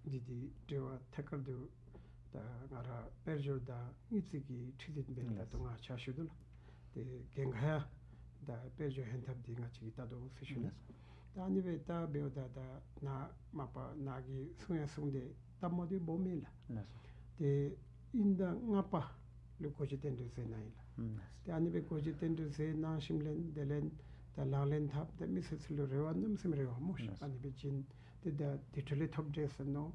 འདི་འདི་དྲི་བ་ཐད་ཀར་དུ་ད་ང་ར་དཔལ་འབྱོར་དང་དངུལ་རྩིས་ཀྱི་ཁྲི་འཛིན་སྦེ་ད་ལྟོ་ང་ཕྱག་ཞུ་དོ་ལགས། ཏེ་འགན་ཁག་ཡང་ད་དཔལ་འབྱོར་ཧན་ཐབས་འདི་ང་བཅས་ཀྱིས་ལྟ་དོ་ཟེར་ཞུ་ནི། ད་ཨ་ནི་སྦེ་ད་འབདཝ་ད་ད་ནཱ་མ་པ་ནཱ་གིས་གསུང་ཡང་གསུངས་ཏེ་སྟབས་མ་བདེཝ་སྦོམ་མེད་ལགས། ཏེ་དབྱིན་ཟླ་ལྔ་པ་ལུ་སྒོ་འབྱེད་རྟེན་འབྲེལ་མཛད་གནང་ཡི་ལགས། ཏེ་ཨ་ནི་སྦེ་སྒོ་འབྱེད་རྟེན་འབྲེལ་མཛད་གནང་ཞིནམ་ལས་དེ་ལས་ད་ལག་ལེན་འཐབ་ད་མི་སེར་ཚུ་ལུ་རེ་བ་གནམ་མེད་ས་མེད་རེ་བ་སྨོ་ཤིག། ཨ་ནི་སྦེ་བྱིན། ཏེ་ད་དེ་འཕྲོ་ལས་ཐོབ་འདྲས་ཟེར་མནོ།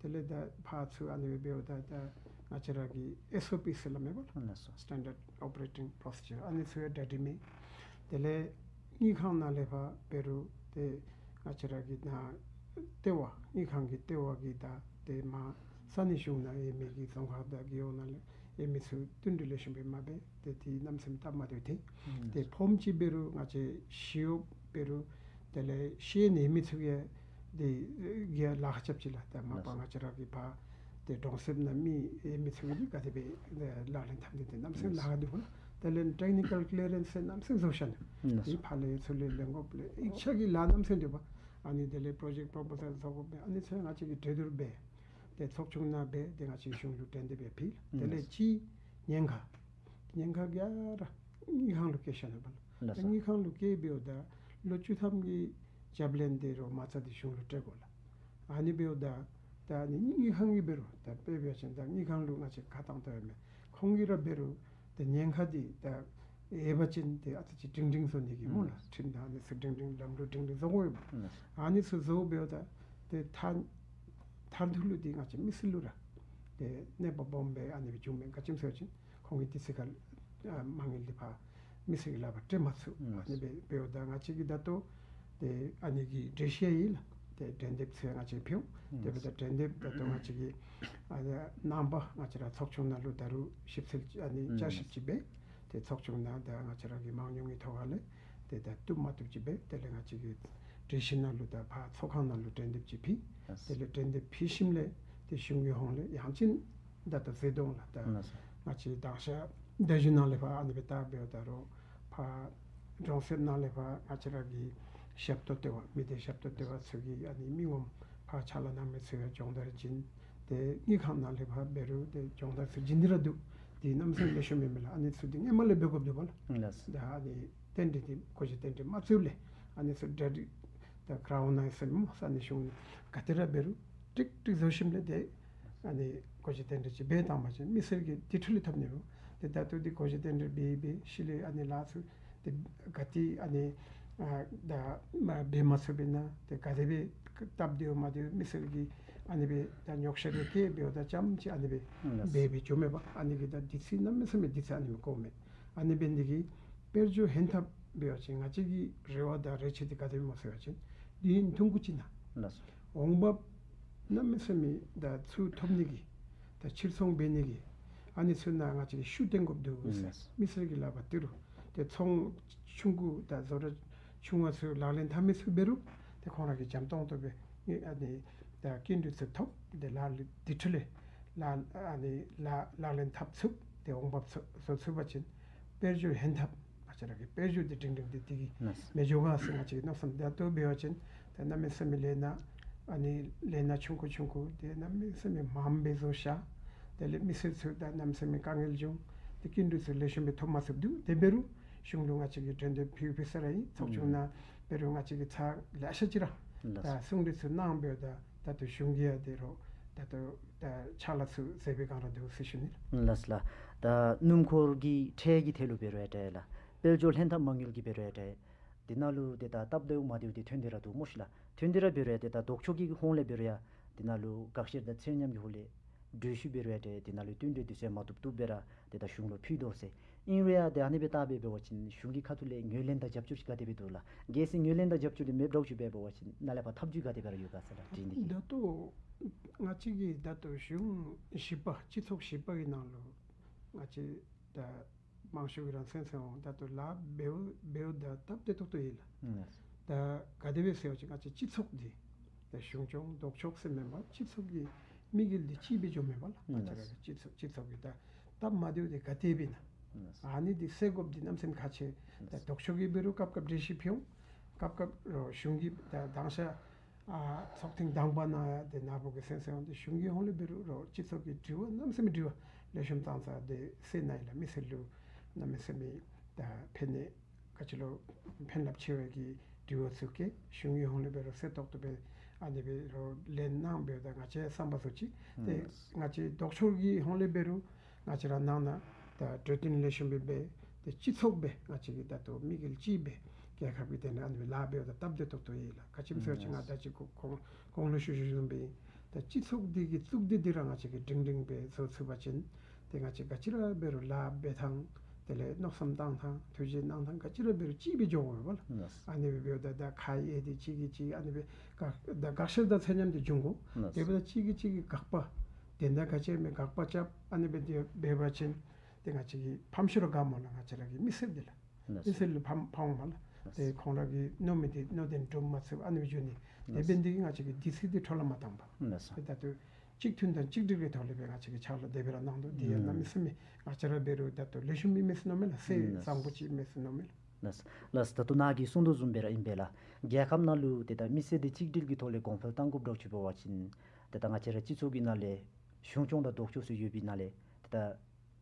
དེ་ལས་ད་ཕར་ཚུར་ཨ་ནི་སྦེ་འབདཝ་ད་ད་ང་བཅས་ར་གི་ཨེསི་ཨོ་པི་ཟེར་སླབ་མས་པ་ལགས། Standard Operating Procedure། ཨ་ནི་ཚུ་ཡང་གྲ་སྒྲིག་མེད། དེ་ལས་དངུལ་ཁང་ནང་ལས་ཕར་འབད་རུང་ཏེ་ང་བཅས་ར་གི་ནཱ་ལྟེ་བ་དངུལ་ཁང་གི་ལྟེ་བ་གིས་ད་ཏེ་མར་ས་གནས་གཞུང་ནང་ཡོད་མི་གི་རྫོང་ཁག་དང་རྒེད་འོག་ནང་ལས་ཡོད་མི་ཚུ་བསྟུན་གྲོས་ལེགས་ཤོམ་སྦེ་མ་འབད། ཏེ་དེ་གནམ་མེད་ས་མེད་སྟབས་མ་བདེཝ་ཐོན། ཏེ་ཕོརམ་ཅིག་འབད་རུང་ང་བཅས་ཞི་གཡོགཔ་འབད་རུང་དེ་ལས་ཤེས་ནི་མི་ཚུ་གིས་དེ་གིས་ལཱ་ཁག་རྐྱབ་ཅི་ལགས། ད་མ་པ་ང་བཅས་ར་གི་ཕར་ཏེ་གྲོང་གསེབ་ནང་མི་ཡོད་མི་ཚུ་གིས་ག་དེ་སྦེ་ལག་ལེན་འཐབ་ནི་འདི་གནམ་མེད་ས་མེད་ལཱ་ཁག་འདུག་པ་ལགས། དེ་ལས་ཊེག་ནི་ཀཱལ་ཀི་ལི་ཡར་རེནསི་ཟེར་གནམ་མེད་ས་མེད་བཟོ་བཞག་ནུག། དེ་ཕར་ལས་ཚུར་ལས་ལེན་དགོཔ་ལས་ཡིག་ཆ་གི་ལཱ་གནམ་མེད་ས་མེད་འདུག་པ། ཨ་ནི་དེ་ལས་པྲོ་ཇེཀཊ་པོ་རོ་པོ་ཟལ་བཟོ་དགོཔ་སྦེ་ཨ་ནི་ཚུ་ང་བཅས་ཀྱིས་གྲོས་བསྡུར་འབད། ཏེ་ཚོགས་ཆུང་ནང་འབད་ཏེ་ང་བཅས་གཞུང་ལུ་འགྲན་འདེབས་ཡང་ཕུལ། དེ་ལས་ཅིག་ཉེན་ཁ་ཉེན་ཁ་ག་ར་དངུལ་ཁང་ལུ་བཀལ་བཞག་ནུག་པ་ལགས། ལགས་སོ། དངུལ་ཁང་ལུ་བཀལ་འབདཝ་ད་ལོ་བཅུ་ཐམ་གྱི་རྒྱབ་ལེན་འདི་རོགས་མ་རྩ་འདི་གཞུང་ལུ་སྤྲོད་དགོ་ལགས། ཨ་ནི་འབདཝ་ད་ད་ཨ་ནི་དངུལ་ཁང་གིས་འབད་རུང་ད་དཔེ་འབད་བ་ཅིན་ད་དངུལ་ཁང་ལུ་ང་བཅས་ཁ་བཏང་ད་ཡོད་མི་ཁོང་གིས་ར་འབད་རུང་ད་ཉེན་ཁ་འདི་ད་ཡོད་པ་ཅིན་ཏེ་ཨ་ཙི་ཅིག་སྒྲིང་སྒྲིང་བཟོ་ནི་གི་སྨོ་ལགས། ཁྲིམས་དང་ཨ་ནི་ཚུ་སྒྲིང་སྒྲིང་ལམ་ལུགས་སྒྲིང་སྒྲིང་བཟོ་དགོ་ཡོདཔ། ཨ་ནི་ཚུ་བཟོ་འབདཝ་ད་ཏེ་མཐའ་མཐའ་མཇུག་ལུ་འདི་ང་བཅས་མི་སེར་ལུ་ར་ཏེ་གནོད་པ་སྦོམ་སྦེ་ཨ་ནི་སྦེ་འབྱུངམ་མས། ག་ཅི་སྨོ་ཟེར་བ་ཅིན་ཁོང་གིས་དུས་ཚོད་ཁར་ཨ་མ་དངུལ་འདི་ཕར་མི་སེར་གྱི་ལག་པར་སྤྲོད་མ་ཚུགས། ཨ་ནི་སྦེ་འབདཝ་ད་ང་བཅས་ཀྱིས་ད་ལྟོ་ཏེ་ཨ་ནི་གི་གྲོས་གཞི་ཡང་ཡོད་ལགས། ཏེ་འགྲན་འདེབས་ཚུ་ཡང་ང་བཅས་ཕུལ། དེ་འབདཝ་ད་འགྲན་འདེབས་ད་ལྟོ་ང་བཅས་ཀྱི་ཨ་ནི་རྣམ་པ་ང་བཅས་ར་ཚོགས་ཆུང་ནང་ལུ་ད་རུང་ཞིབ་འཚོལ་ཨ་ནི་བསྐྱར་ཞིབ་ཅིག་འབད། ཏེ་ཚོགས་ཆུང་ནང་ད་ང་བཅས་ར་གི་མང་ཉུང་གི་ཐོག་ཁ་ལས་ཏེ་ད་བཏུབ་མ་བཏུབ་ཅིག་འབད། དེ་ལས་ང་བཅས་ཀྱི་གྲོས་གཞི་ནང་ལུ་ད་ཕར་ཚོགས་ཁང་ནང་ལུ་འགྲན་འདེབས་ཅིག་ཕུལ། དེ་ལས་འགྲན་འདེབས་ཕུལ་ཞིནམ་ལས་ཏེ་གཞུང་གི་ཧོངས་ལས་ཡང་ཅིན་ད་ལྟོ་ཟེར་དོ་ལགས། ད་ལགས་སོ། ང་བཅས་དང་ཤ་ད་གཞུང་ནང་ལས་ཕར་ཨ་ནི་སྦེ་ད་འབདཝ་ད་རོགས་ཕར་གྲོང་གསེབ་ནང་ལས་ཕར་ང་བཅས་ར་གི་ཞབས་ཏོག་ལྟེ་བ་མི་སྡེ་ཞབས་ཏོག་ལྟེ་བ་ཚུ་གི་ཨ་ནི་མི་ངོམ་ཕར་ཕྱག་ལཱ་གནང་མི་ཚུ་ཡང་སྦྱོང་བརྡར་བྱིན། ཏེ་དངུལ་ཁང་ནང་ལས་ཕར་འབད་རུང་ཏེ་སྦྱོང་བརྡར་ཚུ་བྱིན་ཏེ་ར་འདུག། འདི་གནམ་མེད་ས་མེད་ལེགས་ཤོམ་མེན་མས་ལགས། ཨ་ནི་ཚུ་འདི་སྔོན་མ་ལས་འབད་དགོཔ་འདུག་པ་ལགས། ལགས་སོ། ད་ཨ་ནི་རྟེན་འབྲེལ་འདི་སྒོ་འབྱེད་རྟེན་འབྲེལ་མ་བརྩིཝ་ལས་ཨ་ནི་ཚུ་གྲ་སྒྲིག་ད་ཀ་རའུན་ནང་ཟེར་སྨོ་ས་གནས་གཞུང་ག་ཏེ་ར་འབད་རུང་ཀྲིག་ཀྲི་བཟོ་ཞིནམ་ལས་ཏེ་ཨ་ནི་སྒོ་འབྱེད་རྟེན་འབྲེལ་ཅིག་འབད་བཏང་པ་ཅིན་མི་སེར་གྱིས་དེ་འཕྲོ་ལས་འཐབ་ནི་རུང་ཏེ་ད་ལྟོ་འདི་སྒོ་འབྱེད་རྟེན་འབྲེལ་འབད་འབད་ཞིནམ་ལས་ཨ་ནི་ལཱ་ཚུ་ཏེ་ག་ཏེ་ཨ་ནི་ཨ་ད་མ་འབད་མ་ཚུགས་པས་ན་ཏེ་ག་དེ་སྦེ་སྟབས་བདེཝ་མ་བདེཝ་མི་སེར་གྱིས་ཨ་ནི་སྦེ་ད་ཉོགས་བཤད་རེ་བཀོད་འབདཝ་ད་ཙམ་ཅིག་ཨ་ནི་སྦེ་ལགས། འབད་འབད་འགྱོཝ་མས་པ། ཨ་ནི་གིས་ད་དུས་ཚོད་གནམ་མེད་ས་མེད་དུས་ཚོད་ཨ་ནི་སྦེ་འགོརཝ་མས། ཨ་ནི་འབད་ནི་འདི་གིས་དཔལ་འབྱོར་ཧན་ཐབས་འབད་བ་ཅིན་ང་བཅས་ཀྱི་རེ་བ་དང་རེ་ཆེ་འདི་ག་དེ་སྦེ་སྨོ་ཟེར་བ་ཅིན་འདི་ཐུང་ཀུ་ཅིག་ནང་ལགས་སོ། འོང་འབབ་གནམ་མེད་ས་མེད་ད་ཚུར་ཐོབ་ནི་གི་ད་ཕྱིར་ཚོང་འབད་ནི་གི་ཨ་ནི་ཚུ་ནང་ང་བཅས་ཀྱིས་ཤུགས་བཏོན་དགོཔ་འདུག་ཟེར། ལགས་སོ། མི་སེར་གྱི་ལག་པར་སྟེར་རུང་ཏེ་ཚོང་ཆུང་ཀུ་དང་བཟོ་གྲྭ་ཆུང་བ་ཚུ་ལག་ལེན་འཐབ་མི་ཚུ་འབད་རུང་ཏེ་ཁོང་ར་གིས་འཇམ་ཏོང་ཏོ་སྦེ་ཨ་ནི་ ད་སྐྱིན་འགྲུལ་ཚུ་ཐོབ་སྟེ་ལཱ་ལེན་དེ་འཕྲོ་ལས་ལཱ་ཨ་ནི་ལཱ་ལག་ལེན་འཐབ་ཚུགས་ཏེ་འོང་འབབ་བཟོ་བཟོ་ཚུགས་པ་ཅིན་དཔལ་འབྱོར་ཧན་ཐབས་ང་བཅས་ར་གི་དཔལ་འབྱོར་འདི་སྒྲིང་སྒྲིང་འདི་དེ་གིས་ལགས། མི་འགྱོ་ག་ཟེར་ང་བཅས་ཀྱི་མནོ་བསམ། ད་ལྟོ་འབད་བ་ཅིན་ད་གནམ་མེད་ས་མེད་ལས་སྣ་ཨ་ནི་ལས་སྣ་ཆུང་ཀུ་ཆུང་ཀུ་ཏེ་གནམ་མེད་ས་མེད་མངམ་སྦེ་བཟོ་བཞག། དེ་ལས་མི་སེར་ཚུ་ད་གནམ་མེད་ས་མེད་དཀའ་ངལ་བྱུང་། ཏེ་སྐྱིན་འགྲུལ་ཚུ་ལེགས་ཤོམ་སྦེ་ཐོབ་མ་ཚུགསཔ་འདུག། དེ་འབད་རུང་གཞུང་ལུ་ང་བཅས་ཀྱིས་གྲོས་འདེབས་ཕུལ་ཕུལ་ས་ར་ཨིན། ཚོགས་ཆུང་ནང་འབད་རུང་ང་བཅས་ཀྱིས་ཚར་ལེ་ཤ་ཅིག་ར་ད་གསུང་གྲོས་ཚུ་གནང་འབདཝ་ད་ད་ལྟོ་གཞུང་གིས་ཡང་དེ་རུ་ད་ལྟོ་ད་ཕྱག་ལཱ་ཚུ་མཛད་པའི་སྒང་ར་འདུག་ཟེར་ཞུ་ནི་ལགས། ལགས་ལགས། ད་སྣུམ་འཁོར་གྱི་ཁྲལ་གྱི་ཐད་ལུ་འབད་རུང་ཡང་འདྲ་ལགས། དཔལ་འབྱོར་ལྷན་ཐབས་མ་དངུལ་གྱི་འབད་རུང་ཡང་འདྲ། དེ་ནང་ལུ་ཏེ་ད་སྟབས་བདེཝ་མ་བདེཝ་འདི་ཐོན་ཏེ་ར་འདུག་སྨོ་ཤིག་ལགས། ཐོན་ཏེ་ར་འབད་རུང་ཡང་ཏེ་ད་ལྡོག་ཕྱོགས་ཀྱི་ཧོངས་ལས་འབད་རུང་ཡང་དེ་ནང་ལུ་དགག་བཤེར་དང་ཚད་མཉམ་གྱི་ཧོངས་ལས་གྲོས་གཞི་འབད་རུང་ཡང་འདྲ་དེ་ནང་ལུ་བསྟུན་གྲོས་དེ་ཚུ་མ་བཏུབ་བཏུབ་སྦེ་ར་ཏེ་ད་གཞུང་ལུ་ཕུལ་དོ་ཟེར། ཨིན་རུང་ཡང་ཏེ་ཨ་ནི་སྦེ་བལྟ་སྦེ་འབད་བ་ཅིན་གཞུང་གི་ཁ་ཐུག་ལས་ངོས་ལེན་དང་རྒྱབ་སྐྱོར་ཅིག་ག་དེ་སྦེ་འདུག་ལགས། གལ་སྲིད་ངོས་ལེན་དང་རྒྱབ་སྐྱོར་འདི་མེདཔ་འདྲཝ་ཅིག་འབད་བ་ཅིན་ནཱ་ལས་ཕར་ཐབས་བྱུས་ག་དེ་སྦེ་ར་ཡོད་ག་ཟེར་ར་དྲི་ནི་གི། ད་ལྟོ་ང་བཅས་ཀྱི་ད་ལྟོ་གཞུང་བཞི་པ་སྤྱི་ཚོགས་བཞི་པ་གི་ནང་ལུ་ང་བཅས་ད་མང་ཤོས་ཀྱིས་རང་སེམས་སེམས་འོང་ད་ལྟོ་ལཱ་འབདཝ་འབདཝ་ད་སྟབས་བདེ་ཏོག་ཏོ་ཨིན་ལགས། ཨིན་ལགས། ད་ག་དེ་སྦེ་ཟེར་བ་ཅིན་ང་བཅས་སྤྱི་ཚོགས་འདི་ད་གཞུང་སྐྱོང་ལྡོག་ཕྱོགས་ཟེར་མེན་པར་སྤྱི་ཚོགས་ཀྱི་དམིགས་ཡུལ་འདི་གཅིག་སྦེ་འགྱོཝ་མེན་པ་ལགས། ང་བཅས་ར་གི་སྤྱི་ཚོགས་སྤྱི་ཚོགས་ཀྱི་ད་སྟབས་མ་བདེཝ་འདི་ག་དེ་སྦེ་ཨིན་ན། ཨ་ནི་འདི་སེལ་དགོཔ་འདི་གནམ་མེད་ས་མེད་ཁག་ཆེ། ད་ལྡོག་ཕྱོགས་ཀྱིས་འབད་རུང་སྐབས་སྐབས་འགྲེལ་བཤད་ཕུལ་འོང་། སྐབས་སྐབས་རོགས་གཞུང་གིས་ད་དང་ཤ་ཨ་ཚོགས་ཐེངས་དང་པ་ནང་ཡང་ཏེ་ནཱ་བུ་གི་སེམས་སེམས་འོང་ཏེ་གཞུང་གི་ཧོངས་ལས་འབད་རུང་རོགས་སྤྱི་ཚོགས་ཀྱི་དྲི་བ་གནམ་མེད་ས་མེད་དྲི་བ་ལེགས་ཤོམ་བཏང་ས་འདི་སེལ་ནི་ཨིན་ལགས། མི་སེར་ལུ་གནམ་མེད་ས་མེད་ད་ཕན་ནི་ག་ཅི་ལོ་ཕན་རླབས་ཆེ་བའི་གི་དྲི་བ་ཚུ་གི་གཞུང་གི་ཧོངས་ལས་འབད་རུང་གསལ་ཏོག་ཏོ་སྦེ་ཨ་ནི་སྦེ་རོགས་ལན་གནང་འབདཝ་ད་ང་བཅས་བསམ་པ་སོང་ཅི། ཏེ་ང་བཅས་ལྡོག་ཕྱོགས་ཀྱི་ཧོངས་ལས་འབད་རུང་ང་བཅས་ར་ནང་ན་ད་གྲོས་བསྟུན་ལེགས་ཤོམ་སྦེ་འབད་དེ་སྤྱི་ཚོགས་སྦེ་ང་བཅས་ཀྱི་ད་ལྟོ་དམིགས་ཡུལ་གཅིག་སྦེ་རྒྱལ་ཁབ་ཀྱི་དོན་ལས་ཨ་ནི་སྦེ་ལཱ་འབདཝ་ད་སྟབས་བདེ་ཏོག་ཏོ་ཨིན་ལགས། ག་ཅི་སྨོ་ཟེར་བ་ཅིན་ང་ད་ཅི་གོང་གོང་ལུ་ཞུ་ཞུ་བཟུམ་སྦེ་ད་སྤྱི་ཚོགས་འདི་གི་གཙུག་སྡེ་འདི་ར་ང་བཅས་ཀྱིས་སྒྲིང་སྒྲིང་སྦེ་བཟོ་ཚུགས་པ་ཅིན་ཏེ་ང་བཅས་ག་ཅི་ར་འབད་རུང་ལཱ་འབད་ཐངས་དེ་ལས་མནོ་བསམ་བཏང་ཐངས་ཐུགས་རྗེ་གནང་ཐངས་ག་ཅི་ར་འབད་རུང་གཅིག་སྦེ་འགྱོ་དགོ་པས་ལགས། ཨ་ནི་སྦེ་འབདཝ་ད་ད་ཁ་གཡེང་སྟེ་གཅིག་གིས་གཅིག་ཨ་ནི་སྦེ་དགག་ད་དགག་བཤེར་དང་ཚད་མཉམ་འདི་འབྱུང་དགོ། དེ་འབདཝ་ད་གཅིག་གིས་གཅིག་གི་དགག་པ་དེ་འདྲ་ག་ཅི་མེད་དགག་པ་རྐྱབ་ཨ་ནི་སྦེ་འདི་འབད་བ་ཅིན་ཏེ་ང་བཅས་ཀྱི་ཕམ་ཤུལ་ར་དགའ་སྨོ་ལགས། ང་བཅས་ར་གི་མི་སེར་འདི་ལགས། མི་སེར་ལུ་ཕམ་ཕམ་འོང་སྨོ་ལགས། ཏེ་ཁོང་ར་གི་མནོ་མི་འདི་མནོ་དོན་འགྲུབ་མ་ཚུགས་ཨ་ནི་སྦེ་འགྱོ་ནི། དེ་འབད་ནི་འདི་གིས་ང་བཅས་ཀྱིས་དུས་ཚོད་འདི་འཕྲོ་བརླག་མ་བཏང་པར་ཏེ་ད་ལྟོ་གཅིག་མཐུན་དང་གཅིག་སྒྲིལ་གྱི་ཐོག་ལས་སྦེ་ང་བཅས་ཀྱིས་ཕྱག་ལཱ་དེ་སྦེ་ར་གནང་དོ། འདི་ཡང་གནམ་མེད་ས་མེད་ང་བཅས་ར་འབད་རུང་ད་ལྟོ་ལེགས་ཤོམ་ཨིན་མས་ཟེར་མནོཝ་མས་ལགས། ཟེར་བཟང་པོ་ཅིག་ཨིན་མས་ཟེར་མནོཝ་མས་ལགས། ལགས། ལགས། ད་ལྟོ་ནཱ་གིས་གསུང་དོ་བཟུམ་སྦེ་ར་ཨིན་པས་ལགས། རྒྱལ་ཁབ་ནང་ལུ་ཏེ་ད་མི་སེར་འདི་གཅིག་སྒྲིལ་གྱི་ཐོག་ལས་གོང་འཕེལ་གཏང་དགོཔ་འདྲཝ་ཅིག་འབད་བ་ཅིན་ཏེ་ད་ང་བཅས་ར་སྤྱི་ཚོགས་ཀྱི་ནང་ལས་གཞུང་སྐྱོང་དང་ལྡོག་ཕྱོགས་ཚུ་ཡོད་པའི་ནང་ལས་ཏེ་ད་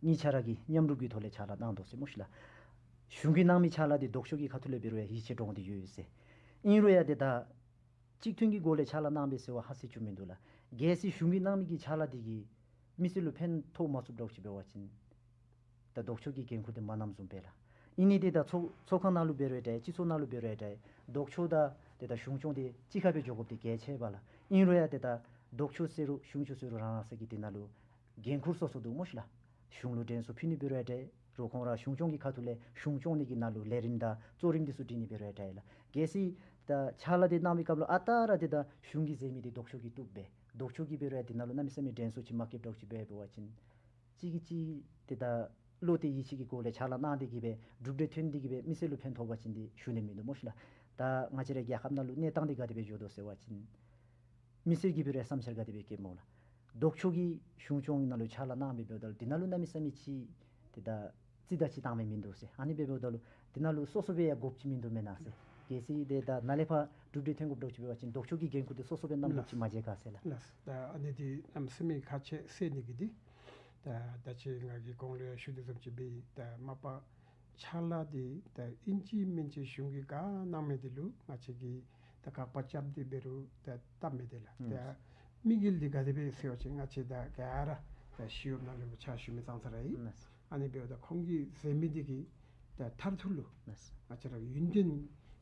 གཉིས་ཆ་ར་གིས་མཉམ་རུབ་ཀྱི་ཐོག་ལས་ཕྱག་ལཱ་གནང་དོ་ཟེར་སྨོ་ཤིག་ལགས། གཞུང་གིས་གནང་མི་ཕྱག་ལཱ་འདི་ལྡོག་ཕྱོགས་ཀྱི་ཁ་ཐུག་ལས་འབད་རུང་ཡང་ཡིད་ཆེས་འདྲོངས་ཏེ་ཡོད་ཡོད་ཟེར། ཨིན་རུང་ཡང་ཏེ་ད་གཅིག་མཐུན་གྱི་སྒོ་ལས་ཕྱག་ལཱ་གནང་པས་ཟེར་བ་ཧ་སེ་ཅིག་མིན་འདུག་ལགས། གལ་སྲིད་གཞུང་གིས་གནང་མི་གི་ཕྱག་ལཱ་འདི་གིས་མི་སེར་ལུ་ཕན་ཐོགས་མ་ཚུགསཔ་འདྲཝ་ཅིག་འབད་བ་ཅིན་ད་ལྡོག་ཕྱོགས་ཀྱི་འགན་ཁུར་འདི་མ་གནངམ་བཟུམ་སྦེ་ལགས། ཨིན་ནི་འདི་ད་ཚོགས་ཚོགས་ཁང་ནང་ལུ་འབད་རུང་ཡང་འདྲ་སྤྱི་ཚོགས་ནང་ལུ་འབད་རུང་ཡང་འདྲ་ལྡོག་ཕྱོགས་དང་ཏེ་ད་གཞུང་སྐྱོང་འདི་གཅིག་ཁར་སྦེ་འགྱོ་དགོཔ་འདི་གལ་ཆེ་བས་ལགས། ཨིན་རུང་ཡང་ཏེ་ད་ལྡོག་ཕྱོགས་ཟེར་རུང་གཞུང་སྐྱོང་ཟེར་རུང་རང་རང་སོ་གི་དེ་ནང་ལུ་འགན་ཁུར་སོ་སོ་འདུག་སྨོ་ཤིག་ལགས། གཞུང་ལུ་དྲན་གསོ་ཕུལ་ནི་འབད་རུང་ཡང་འདྲ་རོགས་ཁོང་ར་གཞུང་སྐྱོང་གི་ཁ་ཐུག་ལས་གཞུང་སྐྱོང་ནི་གི་ནང་ལུ་ལས་རིམ་དང་གཙོ་རིམ་འདི་ཚུ་སྒྲིག་ནི་འབད་རུང་ཡང་འདྲ་ལགས། གལ་སྲིད་ད་ཕྱག་ལཱ་འདི་གནང་བའི་སྐབས་ལུ་ཨ་རྟག་ར་ཏེ་ད་གཞུང་གིས་མཛད་མི་འདི་ལྡོག་ཕྱོགས་ཀྱིས་བཏུབ་པས། ལྡོག་ཕྱོགས་ཀྱིས་འབད་རུང་ཡང་དེ་ནང་ལུ་གནམ་མེད་ས་མེད་དྲན་གསོ་ཅིག་མ་བསྐྱེདཔ་འདྲཝ་ཅིག་འབད་འབད་བ་ཅིན་གཅིག་གིས་གཅིག་ཏེ་ད་བློ་གཏད་ཡིད་ཆེས་ཀྱི་སྒོ་ལས་ཕྱག་ལཱ་གནང་སྟེ་གིས་སྦེ་གྲུབ་འབྲས་ཐོན་ཏེ་གིས་སྦེ་མི་སེར་ལུ་ཕན་ཐོགས་པ་ཅིན་འདི་ཞུ་ནི་མིན་འདུག་སྨོ་ཤིག་ལགས། ད་ང་བཅས་རའི་རྒྱལ་ཁབ་ནང་ལུ་གནས་སྟངས་འདི་ག་དེ་སྦེ་འགྱོ་དོ་ཟེར་བ་ཅིན་མི་སེར་གྱིས་འབད་རུང་བསམ་འཆར་ག་དེ་སྦེ་བསྐྱེདཔ་སྨོ་ལགས། ལྡོག་ཕྱོགས་ཀྱིས་གཞུང་སྐྱོང་ནང་ལུ་ཕྱག་ལཱ་གནང་སྦེ་འབདཝ་ད་ལུ་འདི་ནང་ལུ་གནམ་མེད་ས་མེད་ཅིག་ཏེ་ད་རྩིས་དང་གཅིག་བཏང་མི་མིན་འདུག་ཟེར། ཨ་ནི་སྦེ་འབདཝ་ད་ལུ་འདི་ནང་ལུ་སོ་སོ་སྦེ་ཡང་དགོཔ་ཅིག་མིན་འདུག་མེན་ན་ཟེར། གལ་སྲིད་ཏེ་ད་ནཱ་ལས་ཕར་གྲུབ་འབྲས་ཐོན་དགོཔ་འདྲཝ་ཅིག་འབད་བ་ཅིན་ལྡོག་ཕྱོགས་ཀྱི་འགན་ཁུར་འདི་སོ་སོ་སྦེ་གནང་དགོཔ་ཅིག་མ་མཇལ་ག་ཟེར་ལགས། ལགས། ད་ཨ་ནི་འདི་གནམ་མེད་ས་མེད་ཁག་ཆེ་ཟེར་ནི་གི་འདི་ད་ད་ཅི་ང་གིས་གོང་ལུ་ཡང་ཞུ་དོ་བཟུམ་ཅིག་སྦེ་ད་མ་པ་ཕྱག་ལཱ་འདི་ད་ཨིན་ཅི་མིན་ཅི་གཞུང་གིས་བཀའ་གནང་མི་འདི་ལུ་ང་བཅས་ཀྱིས་ད་དགག་པ་རྐྱབ་སྟེ་འབད་རུང་ད་སྟབས་མི་བདེ་ལགས། ད་དམིགས་ཡུལ་འདི་ག་དེ་སྦེ་ཟེར་བ་ཅིན་ང་བཅས་ད་ག་ར་ད་ཞི་གཡོགཔ་ནང་ལུ་ཕྱག་ཞུ་མི་ཙང་ཙ་ར་ཨིན། ཨ་ནི་འབདཝ་ད་ཁོང་གིས་མཛད་མི་འདི་གིས་ད་མཐར་ཐུག་ལུ་ང་བཅས་ར་གི་ཡུན་བརྟན་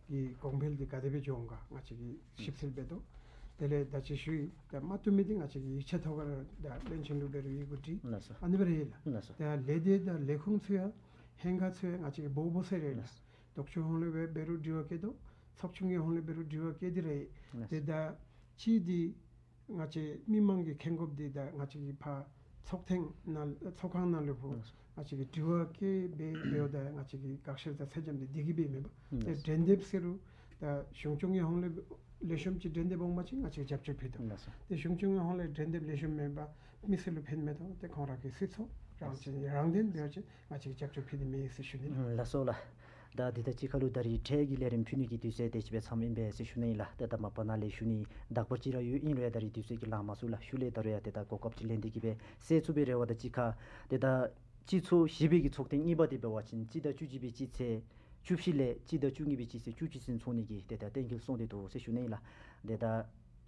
གྱི་གོང་འཕེལ་འདི་ག་དེ་སྦེ་འགྱོ་འོང་ག་ང་བཅས་ཀྱིས་ཞིབ་འཚོལ་འབད་དོ། དེ་ལས་ད་ཅི་ཞུ་ཡི་ད་མ་བཏུབ་མི་འདི་ང་བཅས་ཀྱིས་ཡིག་ཆ་ཐོག་ཁར་ད་བློན་ཆེན་ལུ་འབད་རུང་ཡི་གུ་བྲིས། ཨ་ནི་སྦེ་ར་ཨིན་ལགས། ད་ལས་སྡེ་དང་ལས་ཁུངས་ཚུ་ཡང་ཧེང་ག་ཚུ་ཡང་ང་བཅས་ཀྱིས་འབོ་འབོ་ཟེར་ར་ཨིན་ལགས། ལྡོག་ཕྱོགས་ཧོང་ལས་འབད་རུང་དྲི་བ་བཀོད་དོ། ཚོགས་ཆུང་གི་ཧོང་ལས་འབད་རུང་དྲི་བ་བཀོད་དེ་ར་ཨིན། ཏེ་ད་ཅི་འདི་ང་བཅས་མི་མང་གིས་མཁྱེན་དགོཔ་འདི་ད་ང་བཅས་ཀྱི་ཕར་ཚོགས་ཐེངས་ནང་ཚོགས་ཁང་ནང་ལུ་ཕར་ང་བཅས་ཀྱིས་དྲི་བ་བཀོད་སྦེ་འབདཝ་ད་ང་བཅས་ཀྱི་དགག་བཤེར་དང་ཚད་འཇམ་འདི་འདི་གིས་འབད་མེན་པར་ཏེ་འགྲན་འདེབས་ཟེར་རུང་ད་གཞུང་སྐྱོང་གི་ཧོང་ལས་ ལེགས་ཤོམ་ཅིག་འགྲན་འདེབས་འོང་པ་ཅིན་ང་བཅས་རྒྱབ་སྐྱོར་ཕུལ་དོ། ལགས་སོ། ཏེ་གཞུང་སྐྱོང་གི་ཧོངས་ལས་འགྲན་འདེབས་ལེགས་ཤོམ་མེད་པར་མི་སེར་ལུ་ཕན་མི་ཐོགས། ཏེ་ཁོང་ར་གི་སྲིད་ཚོགས་རང་བཙན་རང་བདེན་འབད་བ་ཅིན་ང་བཅས་རྒྱབ་སྐྱོར་ཕུལ་ནི་མེད་ཟེར་ཞུ་ནི། ལགས་སོ་ལགས། ད་འདི་དང་གཅིག་ཁར་ལུ་ད་རིས་འཕྲལ་གྱི་ལས་རིམ་ཕུལ་ནི་གི་དུས་ཚོད་དེ་ཅིག་སྦེ་མཚམས་ཨིན་པས་ཟེར་ཞུ་ནི་ཨིན་ལགས། ད་ད་མ་པ་ནཱ་ལས་ཞུ་ནི་དག་པ་ཅིག་ར་ཡོད། ཨིན་རུང་ཡང་ད་རིས་དུས་ཚོད་ཀྱིས་ལང་མ་ཚུགས་ལགས། ཤུལ་ལས་ད་རུང་ཡང་ཏེ་ད་གོ་སྐབས་ཅིག་ལེན་ཏེ་གིས་སྦེ་སེལ་ཚུགས་པའི་རེ་བ་དང་གཅིག་ཁར་ཏེ་ད་སྤྱི་ཚོགས་བཞི་པའི་གི་ཚོགས་ཐེངས་གཉིས་པ་དེ་འབད་བ་ཅིན་སྤྱི་ཟླ་བཅུ་གཅིག་པའི་སྤྱི་ཚེས་བཅུ་བཞི་ལས་སྤྱི་ཟླ་བཅུ་གཉིས་པའི་སྤྱི་ཚེས་བཅུ་གཅིག་ཚུན་ཚོགས་ནི་གི་ཏེ་ད་གཏན་འཁེལ་སོང་སྟེ་འདུག་ཟེར་ཞུ་ནི་ཨིན་ལགས། ཏེ་ད་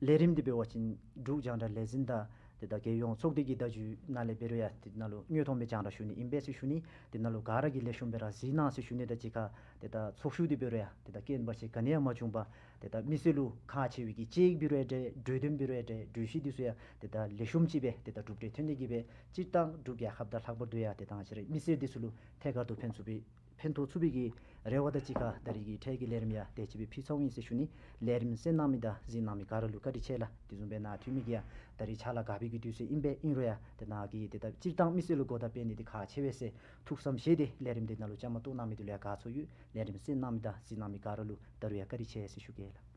ལས་རིམ་འདི་འབད་བ་ཅིན་འབྲུག་རྒྱང་བསྒྲགས་ལས་འཛིན་དང་ཏེ་ད་རྒྱལ་ཡོངས་ཚོགས་སྡེ་གི་བརྡ་བརྒྱུད་ནང་ལས་འབད་རུང་ཡང་ཏེ་ནང་ལུ་དངོས་མཐོང་སྦེ་རྒྱང་བསྒྲགས་ཞུ་ནི་ཨིན་པས་ཟེར་ཞུ་ནི། ཏེ་ནང་ལུ་ག་ར་གིས་ལེགས་ཤོམ་སྦེ་ར་གཟིགས་གནང་ཟེར་ཞུ་ནི་དང་གཅིག་ཁར་ཏེ་ད་ཚོགས་བཞུགས་འདི་འབད་རུང་ཡང་ཏེ་ད་རྐྱེན་བར་ཆད་ག་ནི་ཡང་མ་བྱུང་པར་ཏེ་ད་མི་སེར་ལུ་ཁག་ཆེ་བའི་གི་དཔྱད་ཡིག་འབད་རུང་ཡང་འདྲ་གྲོས་འདེམས་འབད་རུང་ཡང་འདྲ་གྲོས་གཞི་འདི་ཚུ་ཡང་ཏེ་ད་ལེགས་ཤོམ་ཅིག་སྦེ་ཏེ་ད་གྲུབ་འབྲས་ཐོན་ཏེ་གིས་སྦེ་སྤྱིར་བཏང་འབྲུག་རྒྱལ་ཁབ་དང་ལྷག་པར་དུ་ཡང་ཏེ་ད་ང་བཅས་རའི་མི་སེར་འདི་ཚུ་ལུ་ཐད་ཀར་དུ་ཕན་ཚུགས་པའི་ཕན་ཐོགས་ཚུགས་པའི་གི་རེ་བ་དང་གཅིག་ཁར་ད་རིས་ཀྱི་འཕྲལ་གྱི་ལས་རིམ་ཡང་དེ་ཅིག་སྦེ་ཕུལ་ཚརཝ་ཨིན་ཟེར་ཞུ་ནི། ལས་རིམ་གསན་གནང་མི་དང་གཟིགས་གནང་མི་ག་ར་ལུ་བཀའ་དྲིན་ཆེ་ལགས། དེ་བཟུམ་སྦེ་ནཱ་འཐུས་མི་གིས་ཡང་ད་རིས་ཕྱག་ལཱ་དཀའ་བའི་གི་དུས་ཚོད་ཨིན་པས། ཨིན་རུང་ཡང་ཏེ་ནཱ་གིས་ཏེ་ད་སྤྱིར་བཏང་མི་སེར་ལུ་གོ་བརྡ་སྤེལ་ནི་འདི་ཁག་ཆེ་བས་ཟེར་ཐུགས་བསམ་བཞེས་ཏེ་ལས་རིམ་འདི་ནང་ལུ་བཅའ་མར་གཏོགས་གནང་མི་འདི་ལུ་ཡང་དགའ་ཚོར་ཡོད། ལས་རིམ་གསན་གནང་མི་དང་གཟིགས་གནང་མི་ག་ར་ལུ་ད་རུང་ཡང་བཀའ་དྲིན་ཆེ་ཟེར་ཞུ་གེ་ལགས།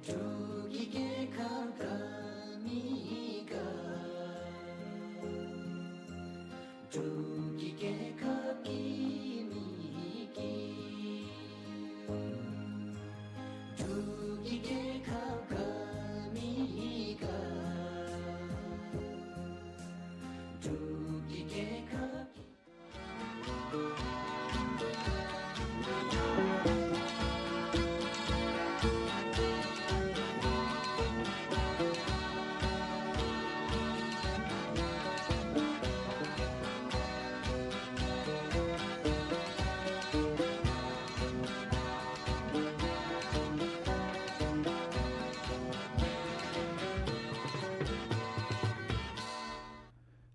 འབྲུག་གི་རྒྱལ་ཁབ་དགའ་མི་དགའ། འབྲུག་གི་རྒྱལ་ཁབ་སྐྱིད་མི་སྐྱིད། འབྲུག་གི་རྒྱལ་ཁབ་དགའ་མི་དགའ། འབྲུག་གི་རྒྱལ་ཁབ་སྐྱིད།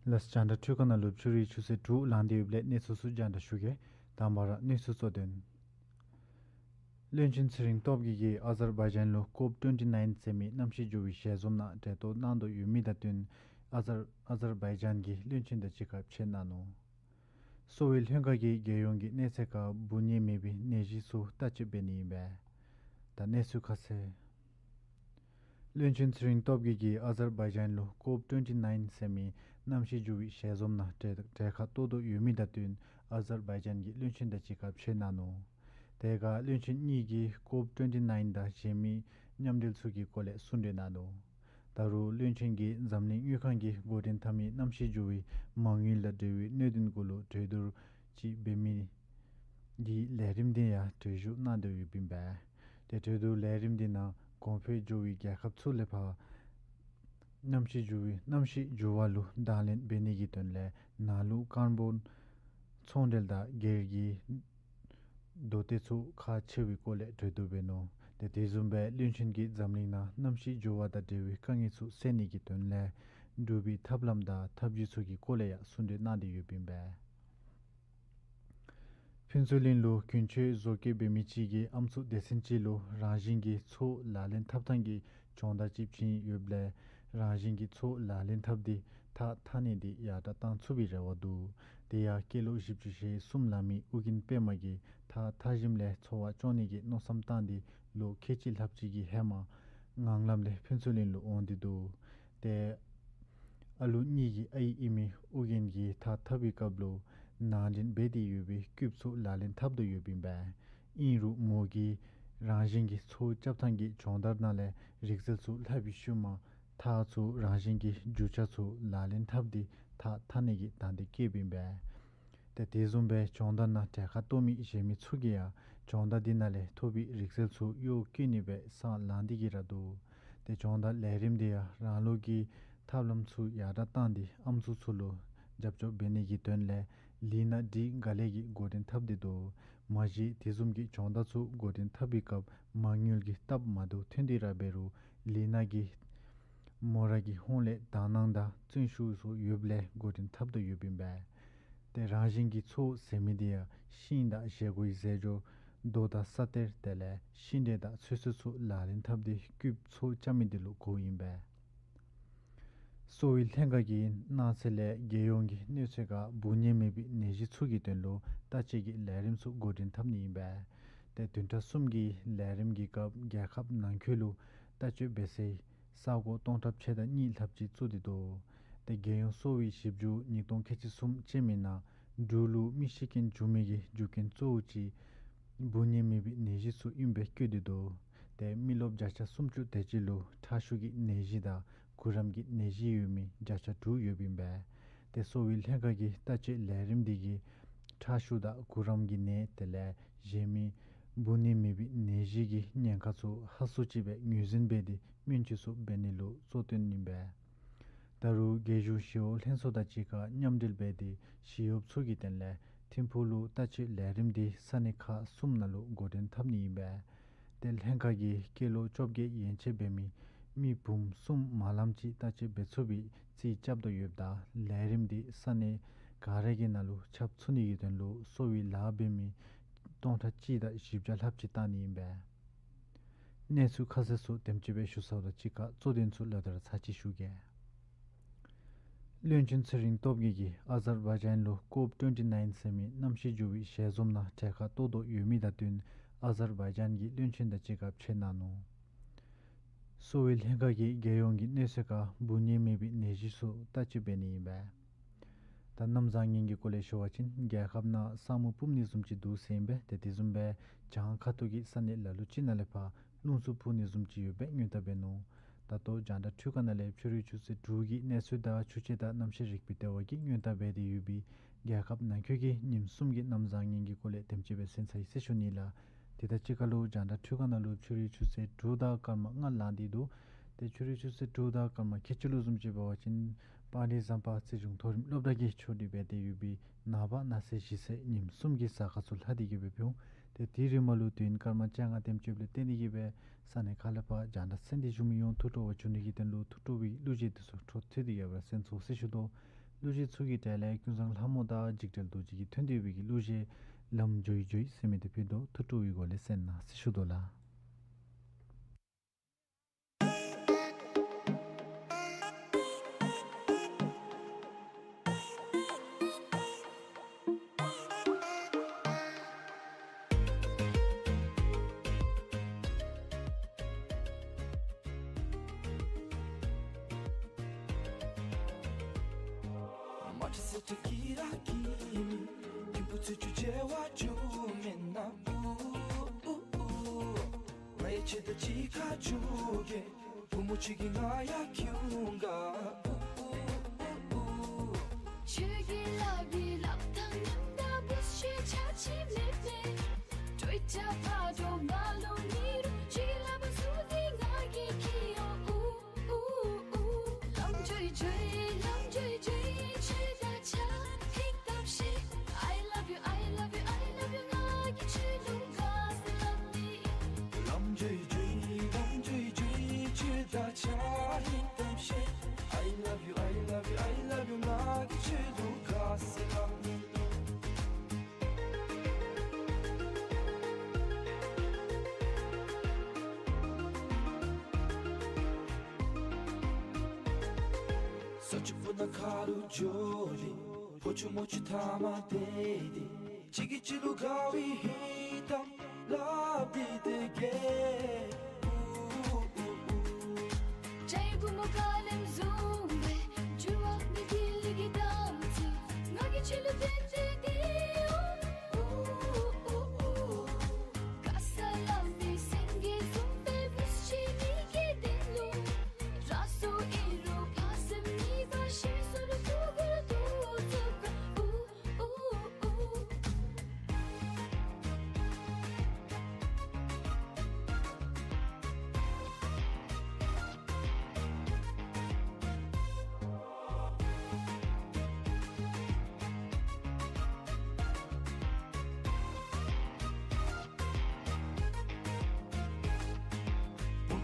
ལགས། རྒྱང་བསྒྲགས་འཕྲུལ་ཁང་ནང་ལུ་ཕྱི་རུའི་ཆུ་ཚོད་དྲུག་ལང་སྟེ་ཡོདཔ་ལས་གནས་ཚུལ་ཚུ་རྒྱང་བསྒྲགས་ཞུ་གེ། དང་པ་ར་གནས་ཚུལ་གཙོ་དོན། བློན་ཆེན་ཚེ་རིང་སྟོབས་རྒྱས་ཀྱིས་ཨ་ཛར་བའི་ཇཱན་ལུ་ཀོབ་ཊུན་ཊི་ནའིན་ཟེར་མི་གནམ་གཤིས་འགྱུར་བའི་ཞལ་འཛོམས་ནང་གྲལ་གཏོགས་གནང་དོ་ཡོད་མི་དང་བསྟུན་ཨ་ཛར་ཨ་ཛར་བའི་ཇཱན་གྱི་བློན་ཆེན་དང་གཅིག་ཁར་ཕྱད་གནང་ནུག། གསོ་བའི་ལྷན་ཁག་གིས་རྒྱལ་ཡོངས་ཀྱི་གནས་ཚད་ཁར་འབུ་ནད་མེད་པའི་ནད་གཞི་ཚུ་བརྟག་དཔྱད་འབད་ནི་ཨིན་པས། ད་གནས་ཚུལ་ཁ་གསལ། བློན་ཆེན་ཚེ་རིང་སྟོབས་རྒྱས་ཀྱིས་ཨ་ཛར་བའི་ཇཱན་ལུ་ཀོབ་ཊུན་ཊི་ནའིན་ཟེར་མི་གནམ་གཤིས་འགྱུར་བའི་ཞལ་འཛོམས་ནང་གྲལ་གྲལ་ཁར་གཏོགས་དོ་ཡོད་མི་དང་བསྟུན་ཨ་ཛར་བའི་ཇཱན་གྱི་བློན་ཆེན་དང་གཅིག་ཁར་ཕྱད་གནང་ནུག། དེ་ཁར་བློན་ཆེན་གཉིས་ཀྱིས་ཀོབ་ཊུན་ཊི་ནའིན་དང་གཞན་མི་མཉམ་འབྲེལ་ཚུ་གི་སྐོར་ལས་གསུང་གྲོས་གནང་ནུག། ད་རུང་བློན་ཆེན་གྱིས་འཛམ་གླིང་དངུལ་ཁང་གིས་འགོ་འདྲེན་འཐབ་མི་གནམ་གཤིས་འགྱུར་བའི་མ་དངུལ་དང་འབྲེལ་བའི་གནད་དོན་གུ་ལུ་གྲོས་བསྡུར་ཅིག་འབད་མི་གི་ལས་རིམ་འདི་ཡང་གྲོས་ཞུ་གནང་དོ་ཡོདཔ་ཨིན་པས། ཏེ་གྲོས་བསྡུར་ལས་རིམ་འདི་ནང་གོང་འཕེལ་འགྱུར་བའི་རྒྱལ་ཁབ་ཚུ་ལས་ཕར་གནམ་གཤིས་འགྱུར་བའི་གནམ་གཤིས་འགྱུར་བ་ལུ་དང་ལེན་འབད་ནི་གི་དོན་ལས་ནང་ལུགས་ཀར་བོན་ཚོང་འབྲེལ་དང་སྒེར་གྱི་མདོ་སྡེ་ཚུ་ཁག་ཆེ་བའི་སྐོར་ལས་གྲོས་བསྡུར་འབད་ནུག། ཏེ་དེ་བཟུམ་སྦེ་བློན་ཆེན་གྱིས་འཛམ་གླིང་ནང་གནམ་གཤིས་འགྱུར་བ་དང་འབྲེལ་བའི་དཀའ་ངལ་ཚུ་སེལ་ནི་གི་དོན་ལས་འབྲུག་པའི་ཐབས་ལམ་དང་ཐབས་བྱུས་ཚུ་གི་སྐོར་ལས་ཡང་གསུང་གྲོས་གནང་སྟེ་ཡོདཔ་ཨིན་པས། ཕུན་ཚོགས་གླིང་ལུ་དགུན་ཆོས་བཟོ་བཀོད་འབད་མི་ཅིག་གིས་ཨམ་སྲུ་སྡེ་ཚན་ཅིག་ལུ་རང་བཞིན་གྱི་འཚོ་བ་ལག་ལེན་འཐབ་ཐངས་ཀྱི་སྦྱོང་བརྡར་ཅིག་བྱིན་ཡོདཔ་ལས་རང་བཞིན་གྱི་འཚོ་བ་ལག་ལེན་འཐབ་སྟེ་ཐགས་འཐག་ནི་འདི་ཡར་དྲགས་བཏང་ཚུགས་པའི་རེ་བ་འདུག། དེ་ཡང་སྐྱེས་ལོ་བཞི་བཅུ་ཞེ་གསུམ་ལང་མི་ཨོ་རྒྱན་པདྨ་གིས་ཐགས་འཐག་ཞིནམ་ལས་འཚོ་བ་སྐྱོང་ནི་གི་མནོ་བསམ་བཏང་སྟེ་ལོ་ཁལ་གཅིག་ལྷགཔ་ཅིག་གི་ཧེ་མ་ངང་ལམ་ལས་ཕུན་ཚོགས་གླིང་ལུ་འོང་སྟེ་འདུག། ཏེ་ཨ་ལུ་གཉིས་ཀྱི་ཨའི་ཨིན་མི་ཨོ་རྒྱན་གྱིས་ཐགས་འཐག་པའི་སྐབས་ལུ་ནང་འདྲེན་འབད་དེ་ཡོད་པའི་རྐུབ་ཚུ་ལག་ལེན་འཐབ་དོ་ཡོདཔ་ཨིན་པས། ཨིན་རུང་མོ་གིས་རང་བཞིན་གྱི་འཚོ་བ་རྐྱབ་ཐངས་ཀྱི་སྦྱོང་བརྡར་ནང་ལས་རིག་རྩལ་ཚུ་ལྷབ་པའི་ཤུལ་མ་ཐགས་ཚུ་རང་བཞིན་གྱི་རྒྱུ་ཆ་ཚུ་ལག་ལེན་འཐབ་སྟེ་ཐགས་འཐག་ནི་གི་དང་འདོད་བསྐྱེདཔ་ཨིན་པས། ཏེ་དེ་བཟུམ་སྦེ་སྦྱོང་བརྡར་ནང་གྲལ་ཁར་གཏོགས་མི་གཞན་མི་ཚུ་གིས་ཡང་སྦྱོང་བརྡར་འདི་ནང་ལས་ཐོབ་པའི་རིག་རྩལ་ཚུ་གཡོག་བཀོལ་ནི་སྦེ་སང་ལང་སྟེ་གི་ར་འདུག། ཏེ་སྦྱོང་བརྡར་ལས་རིམ་འདི་ཡང་རང་ལུགས་ཀྱི་ཐབས་ལམ་ཚུ་ཡར་དྲགས་བཏང་སྟེ་ཨམ་སྲུ་ཚུ་ལུ་རྒྱབ་སྐྱོར་འབད་ནི་གི་དོན་ལས་ལི་ནང་སྒྲིག་ག་ལེ་གིས་འགོ་འདྲེན་འཐབ་སྟེ་འདུག། མ་གཞི་དེ་བཟུམ་གྱི་སྦྱོང་བརྡར་ཚུ་འགོ་འདྲེན་འཐབ་པའི་སྐབས་མ་དངུལ་གྱི་སྟབས་མ་བདེཝ་ཐོན་ཏེ་ར་འབད་རུང་ ལི་ནགས་ཀྱི་མོ་ར་གི་ཧོང་ལས་དག་སྣང་དང་བརྩོན་ཤུགས་སོགས་ཡོདཔ་ལས་འགོ་འདྲེན་འཐབ་དོ་ཡོདཔ་ཨིན་པས། ཏེ་རང་བཞིན་གྱི་མཚོ་ཟེར་མི་འདི་ཡང་ཤིང་དང་བཞེས་སྒོའི་རྫས་སྦྱོར་རྡོ་དང་ས་གཏེར་དེ་ལས་ཤིང་འབྲས་དང་ཚོད་བསྲེ་སོགས་ལག་ལེན་འཐབ་སྟེ་སྐུདཔ་མཚོ་རྐྱབ་མི་འདི་ལུ་གོཝ་ཨིན་པས། གསོ་བའི་ལྷན་ཁག་གིས་གནངས་ཚེ་ལས་རྒྱལ་ཡོངས་ཀྱི་གནས་ཚད་ཁར་འབུ་ནད་མེད་པའི་ནད་གཞི་ཚུ་གི་དོན་ལུ་བརྟག་དཔྱད་ཀྱི་ལས་རིམ་ཚུ་འགོ་འདྲེན་འཐབ་ནི་ཨིན་པས། ཏེ་བདུན་ཕྲག་གསུམ་གྱི་ལས་རིམ་གྱི་སྐབས་རྒྱལ་ཁབ་ནང་འཁོད་ལུ་བརྟག་དཔྱད་འབད་སའི་ས་གོ་སྟོང་ཕྲག་ཕྱེད་དང་གཉིས་ལྷགཔ་ཅིག་བཙུགས་ཏེ་འདུག། ཏེ་རྒྱལ་ཡོངས་གསོ་བའི་ཞིབ་འཇུག་ཉིས་སྟོང་ཁལ་གཅིག་གསུམ་ཅན་མའི་ནང་འབྲུག་ལུ་མི་ཤི་རྐྱེན་བྱུང་མི་གི་རྒྱུ་རྐྱེན་གཙོ་བོ་ཅིག་འབུ་ནད་མེད་པའི་ནད་གཞི་ཚུ་ཨིནམ་སྦེ་བཀོད་དེ་འདུག། ཏེ་མི་རློབས་བརྒྱ་ཆ་སུམ་ཅུ་དེ་ཅིག་ལུ་ཁྲག་ཤུགས་ཀྱི་ནད་གཞི་དང་གུ་རམ་གྱི་ནད་གཞི་ཡོད་མི་བརྒྱ་ཆ་དྲུག་ཡོདཔ་ཨིན་པས། ཏེ་གསོ་བའི་ལྷན་ཁག་གི་བརྟག་དཔྱད་ལས་རིམ་འདི་གིས་ཁྲག་ཤུགས་དང་གུ་རམ་གྱི་ནད་དེ་ལས་གཞན་མི་འབུ་ནད་མེད་པའི་ནད་གཞི་གི་ཉེན་ཁ་ཚུ་ཧ་སུ་ཅིག་སྦེ་ངོས་འཛིན་འབད་དེ་སྨན་བཅོས་སོགས་འབད་ནི་ལུ་གཙོ་བཏོན་ཨིན་པས། ད་རུང་རྒྱལ་གཞུང་ཞི་གཡོག་ལྷན་ཚོགས་དང་གཅིག་ཁར་མཉམ་འབྲེལ་འབད་དེ་ཞི་གཡོགཔ་ཚུ་གི་དོན་ལས་ཐིམ་ཕུག་ལུ་བརྟག་དཔྱད་ལས་རིམ་འདི་ས་གནས་ཁག་གསུམ་ནང་ལུ་འགོ་འདྲེན་འཐབ་ནི་ཨིན་པས། ཏེ་ལྷན་ཁག་གིས་སྐྱེས་ལོ་བཅོ་བརྒྱད་ཡན་ཆད་འབད་མི་མི་འབུམ་གསུམ་མ་ལངམ་ཅིག་བརྟག་དཔྱད་འབད་ཚུགས་པའི་རྩིས་རྐྱབ་དོ་ཡོདཔ་ད་ལས་རིམ་འདི་ས་གནས་ག་ར་གི་ནང་ལུ་ཁྱབ་ཚུགས་ནི་གི་དོན་ལུ་གསོ་བའི་ལཱ་འབད་མི་སྟོང་ཕྲག་གཅིག་དང་བཞི་བརྒྱ་ལྷགཔ་ཅིག་བཏང་ནི་ཨིན་པས། གནས་ཚུལ་ཁ་གསལ་སོགས་དེམ་ཅིག་སྦེ་ཞུ་ཚརཝ་དང་གཅིག་ཁར་གཙོ་དོན་ཚུ་ལོག་སྟེ་ར་ཚར་གཅིག་ཞུ་གེ། བློན་ཆེན་ཚེ་རིང་སྟོབས་རྒྱས་ཀྱིས་ཨ་ཛར་བྷའི་ཇཱན་ལུ་ཀོབ་ཊུན་ཊི་ནཱའིན་ཟེར་མི་གནམ་གཤིས་འགྱུར་བའི་ཞལ་འཛོམས་ནང་གྲལ་ཁར་གཏོགས་དོ་ཡོད་མི་དང་བསྟུན་ཨ་ཛར་བྷའི་ཇཱན་གྱི་བློན་ཆེན་དང་གཅིག་ཁར་ཕྱད་གནང་ནུག། གསོ་བའི་ལྷན་ཁག་གིས་རྒྱལ་ཡོངས་ཀྱི་གནས་ཚད་ཁར་འབུ་ནད་མེད་པའི་ནད་གཞི་ཚུ་བརྟག་དཔྱད་འབད་ནི་ཨིན་པས། ད་གནམ་བཟང་ངན་གྱི་སྐོར་ལས་ཞུ་བ་ཅིན་རྒྱལ་ཁབ་ནང་ས་སྨུག་སྤུབ་ནི་བཟུམ་ཅིག་འདུག་ཟེར་ཨིན་པས། ཏེ་དེ་བཟུམ་སྦེ་བྱང་ཁ་ཐུག་གི་ས་གནས་ལ་ལུ་ཅིག་ནང་ལས་ཕར་རླུང་འཚུབ་འཕུ་ནི་བཟུམ་ཅིག་ཡོདཔ་སྦེ་སྔོན་བརྟག་འབད་ནུག། ད་ལྟོ་རྒྱང་བསྒྲགས་འཕྲུལ་ཁང་ནང་ལས་ཕྱི་རུའི་ཆུ་ཚོད་དྲུག་གི་གནས་ཚུལ་དང་ཆུ་སྤྱི་དང་གནམ་གཤིས་རིག་པའི་ལྟེ་བ་གིས་སྔོན་བརྟག་འབད་དེ་ཡོད་པའི་རྒྱལ་ཁབ་ནང་འཁོད་ཀྱི་ཉིནམ་གསུམ་གྱི་གནམ་བཟང་ངན་གྱི་སྐོར་ལས་དེམ་ཅིག་སྦེ་གསན་ཚར་ཡི་ཟེར་ཞུ་ནི་ལགས། དེ་དང་གཅིག་ཁར་ལུ་རྒྱང་བསྒྲགས་འཕྲུལ་ཁང་ནང་ལུ་ཕྱི་རུའི་ཆུ་ཚོད་དྲུག་དང་སྐར་མ་ལྔ་ལང་སྟེ་འདུག། ཏེ་ཕྱི་རུའི་ཆུ་ཚོད་དྲུག་དང་སྐར་མ་ཁལ་གཅིག་ལུ་བཟུམ་ཅིག་འབད་བ་ཅིན་དཔའ་རིས་བཟང་པ་རྩིས་གཞུང་མཐོ་རིམ་སློབ་གྲྭ་གིས་ཕྱོགས་སྒྲིག་འབད་དེ་ཡོད་པའི་ནངས་པ་གནངས་ཚེ་གཞེས་ཚེ་ཉིནམ་གསུམ་གྱི་གཟའ་སྐར་ཚུ་ལྷག་སྟེ་གི་སྦེ་འཕེལ་འོང་། ཏེ་དེའི་རིང་མ་ལུ་དུས་ཡུན་སྐར་མ་བཅོ་ལྔ་དེམ་ཅིག་ལས་བརྟེན་ཏེ་གི་སྦེ་ས་གནས་ཁག་ལས་ཕར་རྒྱང་བསྒྲགས་གསན་ཏེ་བཞུགས་མི་ཡོངས་ཐུགས་སྤྲོ་བ་བྱུང་ནི་གི་དོན་ལུ་ཐུགས་སྤྲོ་བའི་གླུ་གཞས་དེ་ཚུ་འཕྲོ་མཐུད་དེ་གི་སྦེ་གསན་ཚུགས་ཟེར་ཞུ་དོ། གླུ་གཞས་ཚུ་གི་གྲས་ལས་ཀུན་བཟང་ལྷ་མོ་དང་འཇིགས་བྲལ་རྡོ་རྗེ་གིས་ཐོན་ཏེ་ཡོད་པའི་གི་གླུ་གཞས་ལམ་འགྱོ་ཡི་འགྱོ་ཡི་ཟེར་མི་དེ་ཕུལ་དོ། ཐུགས་སྤྲོ་བའི་སྒོ་ལས་གསན་གནང་ཟེར་ཞུ་དོ་ལགས།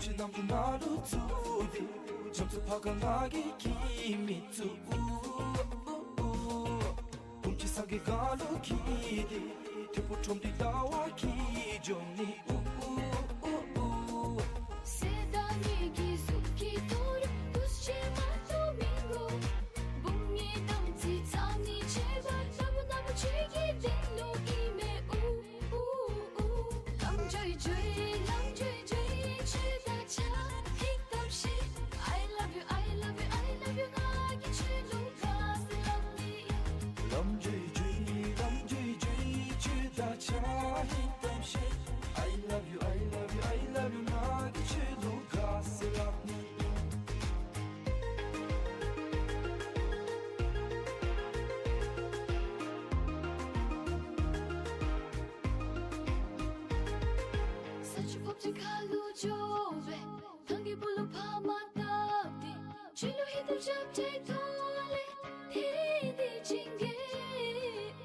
ཁྱེད་རྣམ་གྲོལ་ནང་ལུ་བཙུགས་ཏེ། རྒྱ་མཚོ་ཕར་ཁ་ང་གིས་འཁྱིད་མི་བཙུགས། འོ་འོ་འོ། བུམོ་ཁྱེད་སངས་རྒྱས་སྒང་ལུ་འཁྱིད་དེ། ཐིམ་ཕུག་ཁྲོམ་སྡེ་ལྟ་བར་འཁྱིད་འགྱོ་ནི། འོ་འོ་འོ་འོ། སེམས་དང་ངེད་ཀྱི་གཟུགས་ཀྱི་ཐོག་རུ་འདུ་ཤེས་མ་གཏོགས་མི་དགོ། བུམོ་ངེའི་དམ་ཚིག་ཚང་ནི་ཆེ་བ། ལྷ་མོ་ནག་མོ་ཁྱེད་ཀྱི་དོན་ལུ་ཨིན་མས། འོ་འོ་འོ། ལམ་འགྱོ་ཡི་འགྱོ་ཡི་ལམ་འགྱོ་ཡི་འགྱོ་ཡི་ཁྱོད་དང་ཆ་ཧིང་གཏམ་བཤད། I love you, I love you, I love you ང་གིས་ཁྱོད་ལུ་དགའ་ཟེར་སླབ་ནི། ལམ་འགྱོ་ཡི་འགྱོ་ཡི་ལམ་འགྱོ་ཡི་འགྱོ་ཡི་ཁྱོད་དང་ཆ་ཧིང་གཏམ་བཤད། I love you, I love you, I love you ང་གིས་ཁྱོད་ལུ་དགའ་ཟེར་སླབ་ནི། ས་ཆུ་ཕོརཔ་ཅིག་ཁ་ལུ་འགྱོ་སྦེ། ཐང་གི་སྦུག་ལུ་ཕར་མ་བལྟ་སྟེ། ཁྱོད་ལུ་ཧིང་གཏམ་རྐྱབ་སྟེ་ཐོག་ལས་ཐིམ་སྟེ་བྱིན་གེ།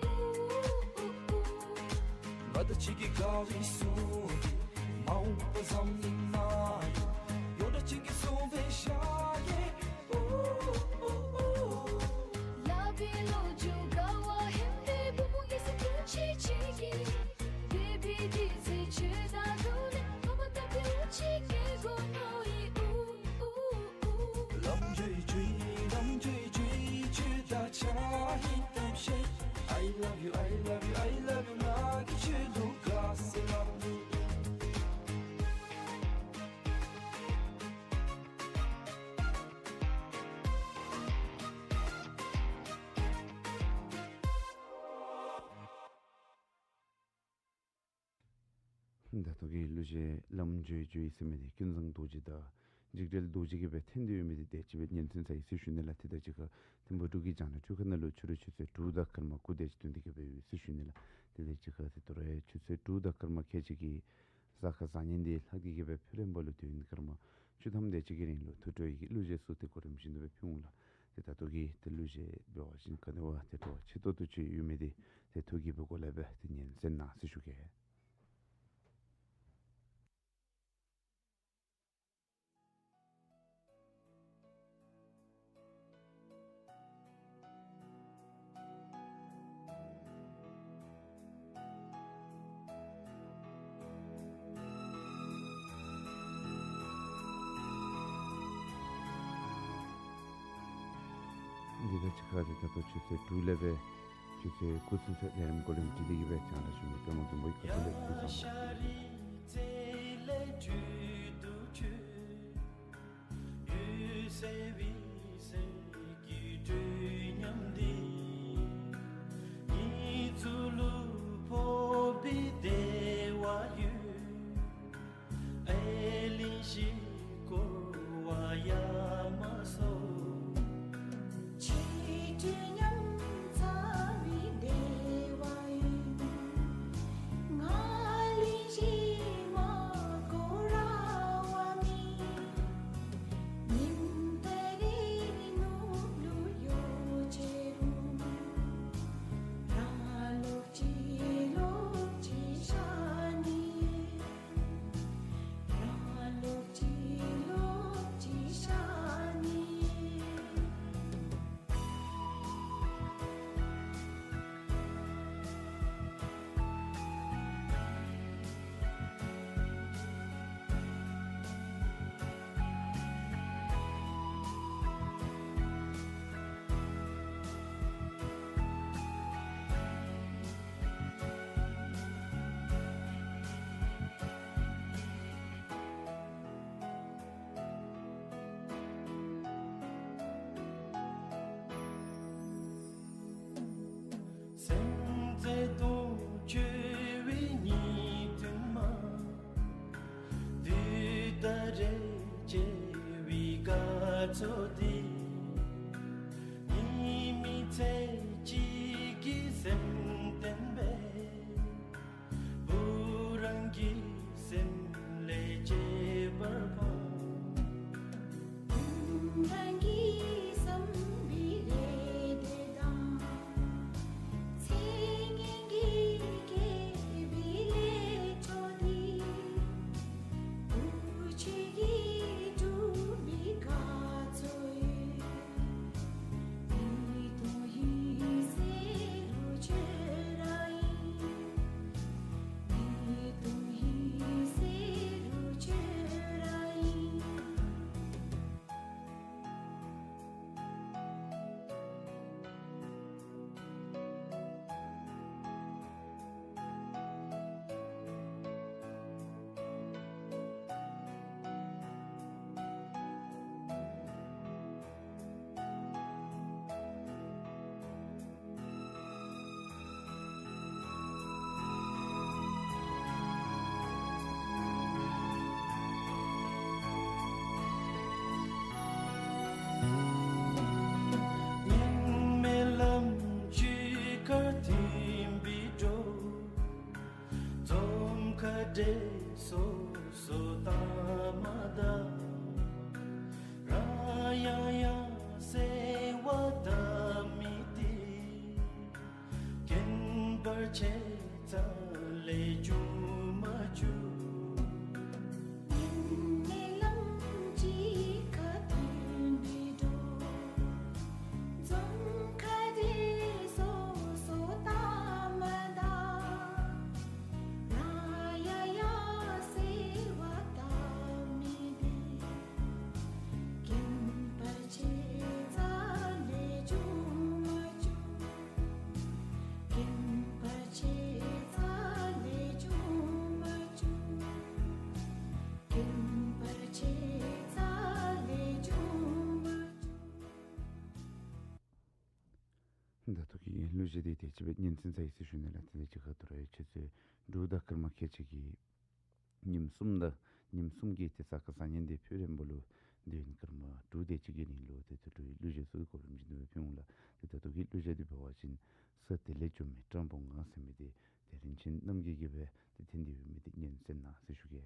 འོ་འོ་འོ། ང་དང་ཁྱེད་ཀྱི་དགའ་བའི་སྲུང་སྐྱོབ། མ་འོངས་པ་འཛམ་གླིང་ནང་ཡོད། ཡོངས་གྲགས་ཅན་གྱི་སྲུང་སྐྱོབ་བྱ་གེ། འོ་འོ་འོ། ལག་པའི་ལོ་རྒྱུས་དགའ་བ་ཧན་པའི་བུམོ་གི་སེམས་ཐུགས་རྗེ་ཆེ་གེ། Baby this is ཁྱོད་དང་ཐུག་ལས་ཕ་མ་དང་བུ་གཅིག་སྐྱེ་དགོ་མནོ་ཡི། འུ་འུ་འུ། ལམ་འགྱོ་ཡི་འགྱོ་ཡི་ལམ་འགྱོ་ཡི་འགྱོ་ཡི་ཁྱོད་དང་ཆ་ཧིང་གཏམ་བཤད། I love you, I love you, I love you ང་གིས་ཁྱོད་ལུ་དགའ་ཟེར་སླབ་ནི། ད་ལྟོ་གི་གླུ་གཞས་ལམ་འགྱོ་ཡི་འགྱོ་ཡི་ཟེར་མི་འདི་ཀུན་བཟང་རྡོ་རྗེ་དང་འཇིགས་བྲལ་རྡོ་རྗེ་གིས་སྦེ་འཐེན་ཏེ་ཡོད་མི་འདི་དེ་ཅིག་སྦེ་ཉན་གསན་ཚར་ཡི་ཟེར་ཞུ་ནི་ལགས། ཏེ་ད་ཅི་ཁར་ཐིམ་ཕུག་འབྲུག་གི་རྒྱང་བསྒྲགས་ཁྲུས་ཁང་ནང་ལུ་ཕྱི་རུ་ཆུ་ཚོད་དྲུག་དང་སྐར་མ་དགུ་དེ་ཅིག་ཐོན་ཏེ་གི་སྦེ་ཡོད་ཟེར་ཞུ་ནི་ལགས། ཏེ་ད་ཅི་ཁར་ཏེ་དོ་རུང་ཆུ་ཚོད་དྲུག་དང་སྐར་མ་ཁལ་གཅིག་གི་གཟའ་སྐར་བཟང་ངན་འདི་ལྷག་སྟེ་གི་སྦེ་ཕུལ་རན་པ་ལུ་དུས་ཡུན་སྐར་མ་བཅུ་ཐམ་དེ་ཅིག་གི་རིང་ལུ་ཐུགས་སྤྲོ་ཡི་གི་གླུ་གཞས་ཚུ་ཏེ་གོ་རིམ་བཞིན་དུ་སྦེ་ཕུལ་འོང་ལགས། ཏེ་ད་ལྟོ་གི་ཏེ་གླུ་གཞས་འབད་བ་ཅིན་ག་ནི་བ་ཏེ་སྤྲོ་བ་ཆེ་ཏོག་ཏོ་ཅིག་ཡོད་མི་འདི་ཏེ་ཐུགས་ཀྱི་སྦེ་གོ་ལེ་སྦེ་ཏེ་ཉན་གསན་གནང་ཟེར་ཞུ་གེ། འདི་ད་ཅི་ཁར་ཏེ་ད་ལྟོ་ཆུ་ཚོད་དྲུག་ལས་སྦེ་ཆུ་ཚོད་དགུ་ཚུན་ཚོད་ལས་རིམ་གོ་རིམ་སྒྲིག་སྟེ་གི་སྦེ་རྒྱང་བསྒྲགས་ཞུ་མི་པདྨ་སྒྲོན་པོ་ཡི་ཁ་ཐུག་ལས་ཕུལ་ཚར་ནུག། འདྲེ་སོ་སོ་ལྟ་མ་ད། ར་ཡ་ཡ་ཟེར་བ་ད་མི་དེ། རྐྱེན་བར་ཆད་རྩ་ལས་འབྱུང་མ་བཅུག། ཉན་ནས་ལམ་གྱི་ཁ་ཐུག་འདི་འགྲོ། རྫོང་ཁ་འདྲེ་སོ་སོ་ལྟ་མ་ད། ར་ཡ་ཡ་ཟེར་བ་ད་མི་དེ། རྐྱེན་བར་ཆད་རྩ་ལས་འབྱུང་མ་བཅུག། རྐྱེན་བར་ཆད་རྩ་ལས་འབྱུང་མ་བཅུག། རྐྱེན་བར་ཆད་རྩ་ལས་འབྱུང་མ་བཅུག། ད་ལྟོ་གི་གླུ་གཞས་འདི་དེ་ཅིག་སྦེ་སྙན་གསན་ཚར་ཡི་ཟེར་ཞུ་ནི་ལགས། དེ་དང་གཅིག་ཁར་ད་རུང་ཡང་ཁྱེད་ཚུ་འབྲུག་དང་ཀརྨ་ཁལ་གཅིག་གི་ཉིནམ་གསུམ་དང་ཉིནམ་གསུམ་གྱི་དེ་ས་ག་ཟ་ཉིན་འདི་ཕུལ་རན་པ་ལུ་དེ་ཡང་ཀརྨ་འབྲུག་བདེ་སྐྱིད་ཀྱི་རིང་ལུ་དེ་ད་ལྟོ་གླུ་གཞས་ཚུ་གོ་རིམ་བཞིན་དུ་སྦེ་ཕུལ་འོང་ལགས། དེ་ད་ལྟོ་གི་གླུ་གཞས་འདི་འབད་བ་ཅིན་ས་དེ་ལས་འབྱུང་མི་སྤྲང་པོ་ང་ཟེར་མི་འདི་དེ་རིན་ཆེན་རྣམ་རྒྱལ་གྱིས་སྦེ་དེ་འཐེན་ཏེ་ཡོད་མི་འདི་སྙན་གསན་གནང་ཟེར་ཞུ་གེ།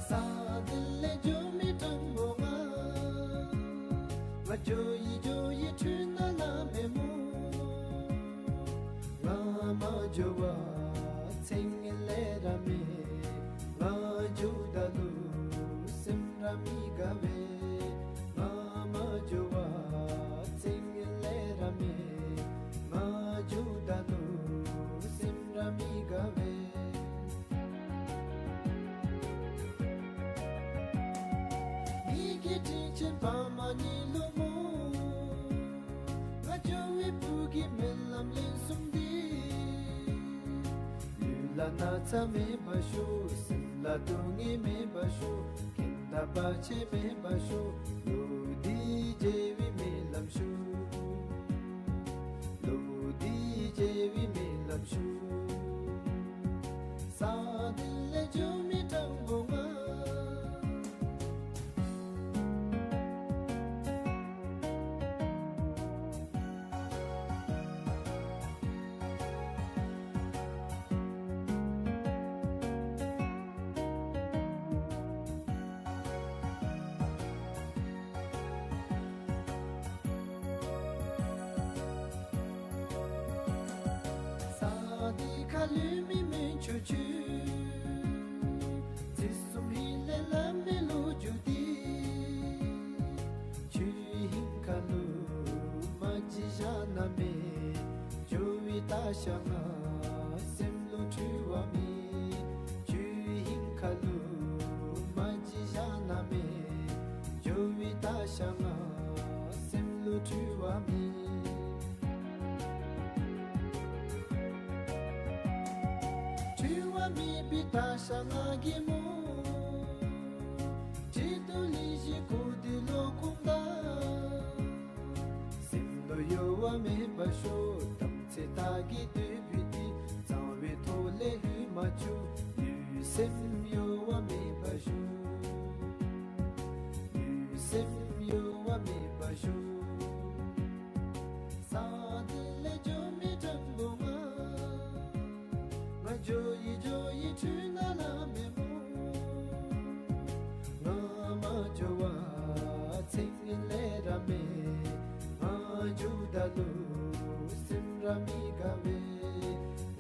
ས་དེ་ལས་འབྱུང་མི་སྤྲང་པོ་ང་། ང་འགྱོ་ཡི་འགྱོ་ཡི་འཁྲུལ་སྣང་ལ་མེད་སྨོ། ང་མ་འགྱོ་བར་ཚེ་སྔོན་ལས་ར་མེད། ང་འགྱོཝ་ད་ལུ་སེམས་ར་མི་དགའ་བས། ང་མ་འགྱོ་བར་ཚེ་སྔོན་ལས་ར་མེད། ང་འགྱོཝ་ད་ལུ་སེམས་ར་མི་དགའ་བས། མི་དགེ་དྲིན་ཅན་ཕ་མ་གཉིས་ལུ་སྨོ། ང་འགྱོ་བའི་བུ་གི་སྨོན་ལམ་ལན་གསུམ་འདི། ལུས་ལ་ན་ཚ་མེད་པར་ཤོག། སེམས་ལ་སྡུག་བསྔལ་མེད་པར་ཤོག། རྐྱེན་དང་བར་ཆད་མེད་པར་ཤོག། ལོ་འདི་མཇལ་བའི་སྨོན་ལམ་ཞུ། ལོ་འདི་མཇལ་བའི་སྨོན་ལམ་ཞུ། ས་དེ་ལས་འབྱུང་མི་སྤྲང་པོ་ང་། ས་འདི་ཁ་ལུ་མི་མེད་ཆོས་ཆོས། ཚེ་གསུམ་ཧིང་ལས་ལམ་མེད་ལོ་རྒྱུས་འདི། ཆོས་ཧིང་ཁ་ལུ་མ་བརྗེད་བཞག་ན་མེད། འགྱོ་བའི་ད་ཤ་ང་སེམས་ལུ་འཁྲུལ་བ་མེད། ཆོས་ཧིང་ཁ་ལུ་མ་བརྗེད་བཞག་ན་མེད། འགྱོ་བའི་ད་ཤ་ང་སེམས་ལུ་འཁྲུལ་བ་མེད། འཁྲུལ་བ་མེད་པའི་ད་ཤ་ང་གིས་སྨོ། འདྲེ་དང་ལས་ཞི་གོ་དེ་ལོ་ཁོང་ད། སེམས་ལུ་གཡོ་བ་མེད་པར་ཤོག། དམ་ཚིག་ད་གི་འདོད་པའི་དེ་གཙང་བའི་ཐོག་ལས་ལྷོད་མ་བཅུག། ལུས་སེམས་གཡོ་བ་མེད་པར་ཤོག། ལུས་སེམས་གཡོ་བ་མེད་པར་ཤོག། ས་དེ་ལས་འབྱུང་མི་སྤྲང་པོ་ང་། ང་འགྱོ་ཡི་འགྱོ་ཡི་འཁྲུལ་སྣང་ལ་མེད་སྨོ། ང་མ་འགྱོ་བར་ཚེ་སྔོན་ལས་ར་མེད། ང་འགྱོཝ་ད་ལུ་སེམས་ར་མི་དགའ་བས།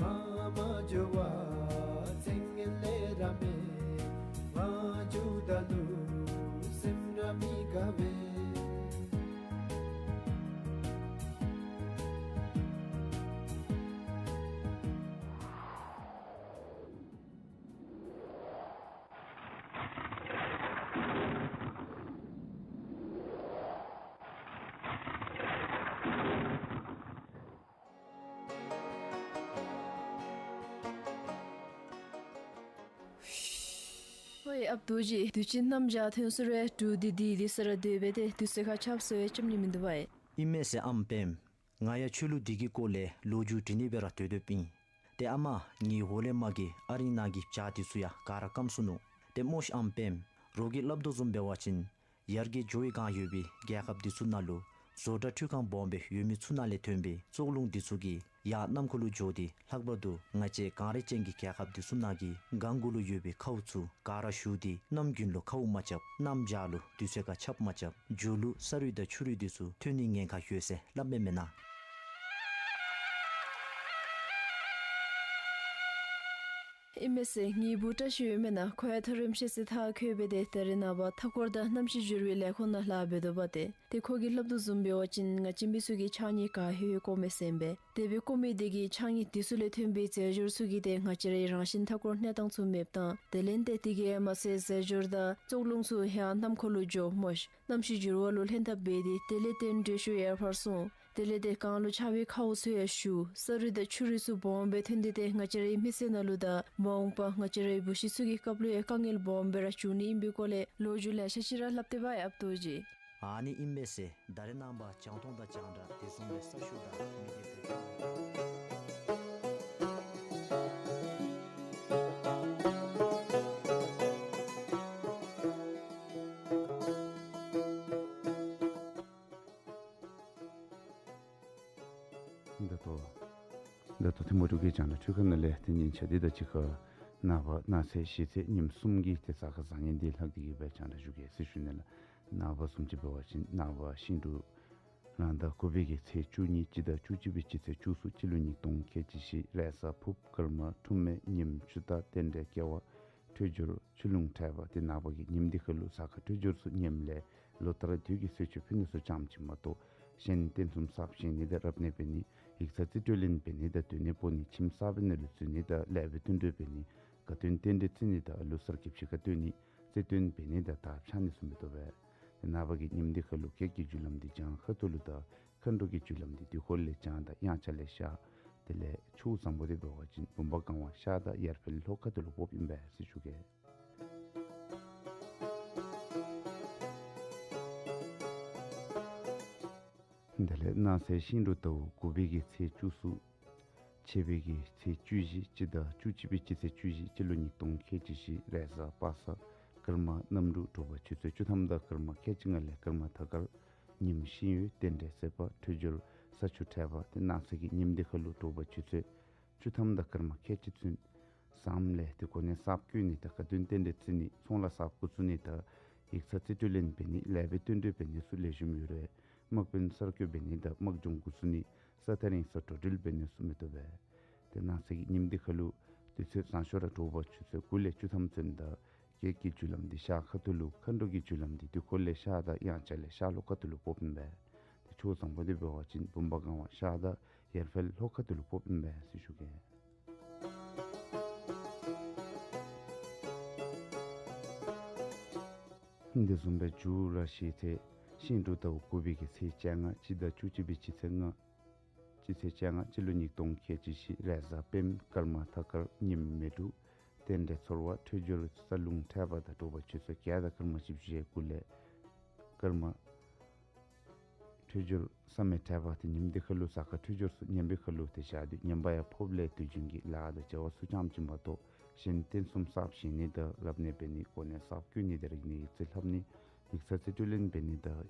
ང་མ་འགྱོ་བར་ཚེ་སྔོན་ལས་ར་མེད། ང་འགྱོཝ་ད་ལུ་སེམས་ར་མི་དགའ་བས། ཨཔ་རྡོ་རྗེ་དུས་ཅི་གནམ་བྱཱར་ཐོན་སོང་རུང་འབྲུག་འདི་འདི་འདི་ས་ར་སྡོད་སྦེ་ཏེ་དུས་ཚོད་ཁར་ཆགཔ་སོང་སྦེ་ཆགཔ་ནི་མིན་འདུག་པ། ཨིན་མས་ཟེར་ཨམ་པེམ། ང་ཡང་ཆོས་ལུགས་འདི་གི་སྐོར་ལས་ལོ་རྒྱུས་འདྲི་ནི་སྦེ་ར་སྡོད་སྡོདཔ་ཨིན། ཏེ་ཨ་མ་ངེའི་འོག་ལས་མར་གྱི་ཨ་རིང་ནང་གི་བྱཱར་འདི་ཚུ་ཡང་ག་ར་སྐམ་སོ་ནུག། ཏེ་སྨོ་ཤིག་ཨམ་པེམ། རོགས་ཀྱིས་སླབ་དོ་བཟུམ་འབད་བ་ཅིན་ཡར་རྒྱས་འགྱོ་བའི་སྒང་ཡོད་པའི་རྒྱལ་ཁབ་འདི་ཚུ་ནང་ལུ་བཟོ་གྲྭ་འཕྲུལ་ཁང་སྦོམ་སྦེ་ཡོད་མི་ཚུ་ནང་ལས་ཐོན་པའི་བཙོག་རླུང་འདི་ཚུ་གིས་ཡར་གནམ་ཁ་ལུ་འགྱོ་སྟེ་ལྷག་པར་དུ་ང་བཅས་གངས་རི་ཅན་གྱི་རྒྱལ་ཁབ་འདི་ཚུ་ནང་གི་སྒང་གུ་ལུ་ཡོད་པའི་ཁཝ་ཚུ་ག་ར་ཞུ་སྟེ་གནམ་དགུན་ལུ་ཁཝ་མ་རྐྱབ། གནམ་བྱཱར་ལུ་དུས་ཚོད་ཁར་ཆགཔ་མ་རྐྱབ། མཇུག་ལུ་ས་རུད་དང་ཆུ་རུད་འདི་ཚུ་ཐོན་ནི་ཉེན་ཁ་ཡོད་ཟེར་སླབ་མས་མེན་ན། ཨིན་མས་ཟེར་ངེའི་བུ་བཀྲ་ཤིས་ཡོད་མེན་ན། ཁོ་ཡང་མཐོ་རིམ་ཤེས་ཚད་མཐར་འཁྱོལ་སྦེ་ཏེ་ད་རེས་ནངས་པ་མཐའ་འཁོར་དང་གནམ་གཤིས་འགྱུར་བའི་ལས་ཁུངས་ནང་ལཱ་འབད་དོ་པ་ཏེ། ཏེ་ཁོ་གིས་སླབ་དོ་བཟུམ་འབད་བ་ཅིན་ང་བཅས་མི་ཚུ་གིས་ཕྱགས་སྙིགས་ག་ཧེ་ཧེ་བཀོཝ་མས་ཟེར་ཨིན་པས། དེ་སྦེ་བཀོ་མི་དེ་གིས་ཕྱགས་སྙིགས་འདི་ཚུ་ལས་ཐོན་པའི་རྫས་སྦྱོར་ཚུ་གིས་ཏེ་ང་བཅས་རའི་རང་བཞིན་མཐའ་འཁོར་གནས་སྟངས་ཚུ་མེདཔ་བཏང་། དེ་ལས་ཏེ་དེ་གིས་མ་ཚད་རྫས་སྦྱོར་དང་བཙོག་རླུང་ཚུ་ཡར་གནམ་ཁ་ལུ་འགྱོ་སྨོ་ཤིག། གནམ་གཤིས་འགྱུར་བ་ལུ་ལྷན་ཐབས་འབད་དེ་དེ་ལས་ཏེ་དྲོད་ཤུགས་ཡར་འཕར་སོང་། དེ་ལས་ཏེ་གངས་ལུ་ཆར་པའི་ཁཝ་ཚུ་ཡང་ཞུ། ས་རུད་དང་ཆུ་རུད་ཚུ་སྦོམ་སྦེ་ཐོན་ཏེ་ཏེ་ང་བཅས་རའི་མི་ཚེ་ནང་ལུ་དང་མ་འོངས་པ་ང་བཅས་རའི་བུ་གཞི་ཚུ་གི་སྐབས་ལུ་ཡང་དཀའ་ངལ་སྦོམ་སྦེ་ར་འབྱུང་ནི་ཨིན་པའི་སྐོར་ལས་ལོ་རྒྱུས་ལེ་ཤ་ཅིག་ར་སླབ་སྟེ་པ་ཡ་ཨཔ་རྡོ་རྗེ། ཨ་ནི་ཨིན་མས་ཟེར། ད་རེས་ནངས་པ་རྒྱང་མཐོང་དང་རྒྱང་བསྒྲགས་དེ་བཟུམ་སྦེ་གསར་ཤོག་དང་མི་སྒེར་དེ་ད་ལྟོ་ད་ལྟོ་ཐིམ་ཕུག་འབྲུག་གི་རྒྱང་བསྒྲགས་འཕྲུལ་ཁང་ནང་ལས་དེ་ཉིན་ཆ་འདི་དང་གཅིག་ཁར་ནངས་པ་གནངས་ཚེ་གཞེས་ཚེ་ཉིནམ་གསུམ་གྱི་ཏེ་གཟའ་སྐར་བཟང་ངན་འདི་ལྷག་སྟེ་གི་སྦེ་རྒྱང་བསྒྲགས་ཞུ་གེ་ཟེར་ཞུ་ནི་ལགས། ནངས་པ་བཟུམ་ཅིག་འབད་བ་ཅིན་ནངས་པ་ཤིང་འབྲུག་རང་ཟླ་དགུ་པའི་གི་ཚེས་བཅུ་གཉིས་སྤྱི་ཟླ་བཅུ་གཅིག་པའི་སྤྱི་ཚེས་བཅུ་གསུམ་སྤྱི་ལོ་ཉིས་སྟོང་ཁལ་གཅིག་བཞི། རེས་གཟའ་ཕུརཔ། སྐར་མ་འབྲུག་སྨེ། ཉིནམ་ཆུ་སྟག། རྟེན་འབྲེལ་སྐྱེ་བ། འཕྲོད་སྦྱོར་ཆུ་རླུང་འཕྲད་པ། ཏེ་ནངས་པ་གི་ཉིནམ་འདི་ཁར་ལུ་གཟའ་སྐར་འཕྲོད་སྦྱོར་ཚུ་ཉེམ་ལས་ལོ་ལྟར་དུས་ཀྱི་གསོལ་མཆོད་ཕུལ་ནི་ཚུ་ཙམ་ཅིག་མ་གཏོགས་གཞན་རྟེན་གསུམ་གསརཔ་བཞེངས་ནི་དང་རབ་གནས་འབད་ནི་ཡིག་ཚང་རྩིས་སྤྲོད་ལེན་འབད་ནི་དང་སྡོད་གནས་སྤོ་ནི་ཁྱིམ་གསར་པའི་ནང་ལུ་འཛུལ་ནི་དང་ལེགས་པའི་བསྟུན་གྲོས་འབད་ནི་དགའ་སྟོན་རྟེན་འབྲེལ་བརྩི་ནི་དང་ལོ་གསར་གྱི་ཕྱི་ཁར་སྟོན་ནི་རྩེ་སྟོན་འབད་ནི་དང་དར་འཕྱར་ནི་ཚུ་མི་བཏུབ་པས། ཏེ་ནངས་པ་གི་ཉིནམ་འདི་ཁར་ལུ་གེགས་ཀྱི་རྒྱུ་ལམ་འདི་བྱང་ཁ་ཐུག་ལུ་དང་མཁའ་འགྲོ་གི་རྒྱུ་ལམ་འདི་དུས་འཁོར་ལས་བྱང་དང་དབྱངས་འཆར་ལས་ཤར། དེ་ལས་ཆུ་བཟང་པོ་འདི་འབད་བ་ཅིན་བུམ་པ་གང་བ་ཤར་དང་ཡར་འཕེལ་ལྷོ་ཁ་ཐུག་ལུ་ཕོགཔ་ཨིན་པས་ཟེར་ཞུ་གེ། དེ་ལས་གནངས་ཚེ་ཤིང་འབྲུག་ཟླཝ་དགུ་པའི་གི་ཚེས་བཅུ་གསུམ་ཕྱི་པའི་གི་ཚེས་བཅུ་བཞི་སྤྱི་ཟླ་བཅུ་གཅིག་པའི་སྤྱི་ཚེས་བཅུ་བཞི་སྤྱི་ལོ་ཉིས་སྟོང་ཁལ་གཅིག་བཞི། རེས་གཟའ་པ་སངས། སྐར་མ་གནམ་འབྲུག། དྲོ་པ་ཆུ་ཚོད་བཅུ་ཐམ་དང་སྐར་མ་ཁལ་གཅིག་ལྔ་ལས་སྐར་མ་ཐ་སྐར། ཉིནམ་ཤིང་ཡོས། རྟེན་འབྲེལ་སྲེད་པ། འཕྲོད་སྦྱོར་ས་ཆུ་འཕྲད་པ། ཏེ་གནངས་ཚེ་གི་ཉིནམ་འདི་ཁར་ལུ་དྲོ་པ་ཆུ་ཚོད་བཅུ་ཐམ་དང་སྐར་མ་ཁལ་གཅིག་ཚུན་ཟམ་ལས་ཏེ་གོ་གནས་གསརཔ་བསྐོ་ནི་དང་དགའ་སྟོན་རྟེན་འབྲེལ་བརྩི་ནི་ཚོང་ལཱ་གསརཔ་འགོ་བཙུགས་ནི་དང་ཡིག་ཚང་རྩིས་སྤྲོད་ལེན་འབད་ནི་ལེགས་པའི་བསྟུན་གྲོས་འབད་ནི་ཚུ་ལེགས་ཤོམ་ཡོད་རུང་དམག་དཔོན་གསར་བསྐོ་འབད་ནི་དང་དམག་སྦྱོང་འགོ་བཙུགས་ནི་ས་ཐག་རིང་ས་འགྲོ་འགྲུལ་འབད་ནི་ཚུ་མི་བཏུབ་པས། ཏེ་གནངས་ཚེ་གི་ཉིནམ་འདི་ཁར་ལུ་དུས་ཚོད་བཟང་ཤོས་ར་དྲོ་པ་ཆུ་ཚོད་དགུ་ལས་བཅུ་ཐམ་ཚུན་དང་གེགས་ཀྱི་རྒྱུ་ལམ་འདི་ཤར་ཁ་ཐུག་ལུ་མཁའ་འགྲོ་གི་རྒྱུ་ལམ་འདི་དུས་འཁོར་ལས་ཤར་དང་དབྱངས་འཆར་ལས་ཤར་ལྷོ་ཁ་ཐུག་ལུ་ཕོགཔ་ཨིན་པས། ཏེ་ཆུ་བཟང་པོ་འདི་འབད་བ་ཅིན་བུམ་པ་གང་བ་ཤར་དང་ཡར་འཕེལ་ལྷོ་ཁ་ཐུག་ལུ་ཕོགཔ་ཨིན་པས་ཟེར་ཞུ་གེ། དེ་བཟུམ་སྦེ་མཇུག་ར་གཞེས་ཚེ་ཤིང་འབྲུག་ཟླཝ་དགུ་པའི་གི་ཚེས་བཅོ་ལྔ་སྤྱི་ཟླ་བཅུ་གཅིག་པའི་སྤྱི་ཚེས་ལྔ་སྤྱི་ཚེས་བཅོ་ལྔ་སྤྱི་ལོ་ཉིས་སྟོང་ཁལ་གཅིག་བཞི། རེས་གཟའ་སྤེནམ། སྐར་མ་ཐ་སྐར། ཉིནམ་མེ་འབྲུག། རྟེན་འབྲེལ་ཚོར་བ། འཕྲོད་སྦྱོར་ས་རླུང་འཕྲད་པ་དང་དྲོ་པ་ཆུ་ཚོད་བརྒྱད་དང་སྐར་མ་བཞི་བཅུ་ཞེ་དགུ་ལས་སྐར་མ་འཕྲོད་སྦྱོར་ས་མེ་འཕྲད་པ་ཏེ་ཉིནམ་འདི་ཁར་ལུ་གཟའ་སྐར་འཕྲོད་སྦྱོར་ཚུ་ངན་པའི་ཁར་ལུ་ཏེ་ཞག་དུས་ངན་པ་ཡང་ཕོགཔ་ལས་དུས་རྒྱུན་གྱི་ལཱ་དང་བྱ་བ་ཚུ་ཙམ་ཅིག་མ་གཏོགས་གཞན་རྟེན་གསུམ་གསརཔ་བཞེངས་ནི་དང་རབ་གནས་འབད་ནི་གོ་གནས་གསརཔ་བསྐོ་ནི་དང་རིག་གནས་ཡིག་རྩིས་ལྷབ་ནི་ཡིག་ཚང་རྩིས་སྤྲོད་ལེན་འབད་ནི་དང་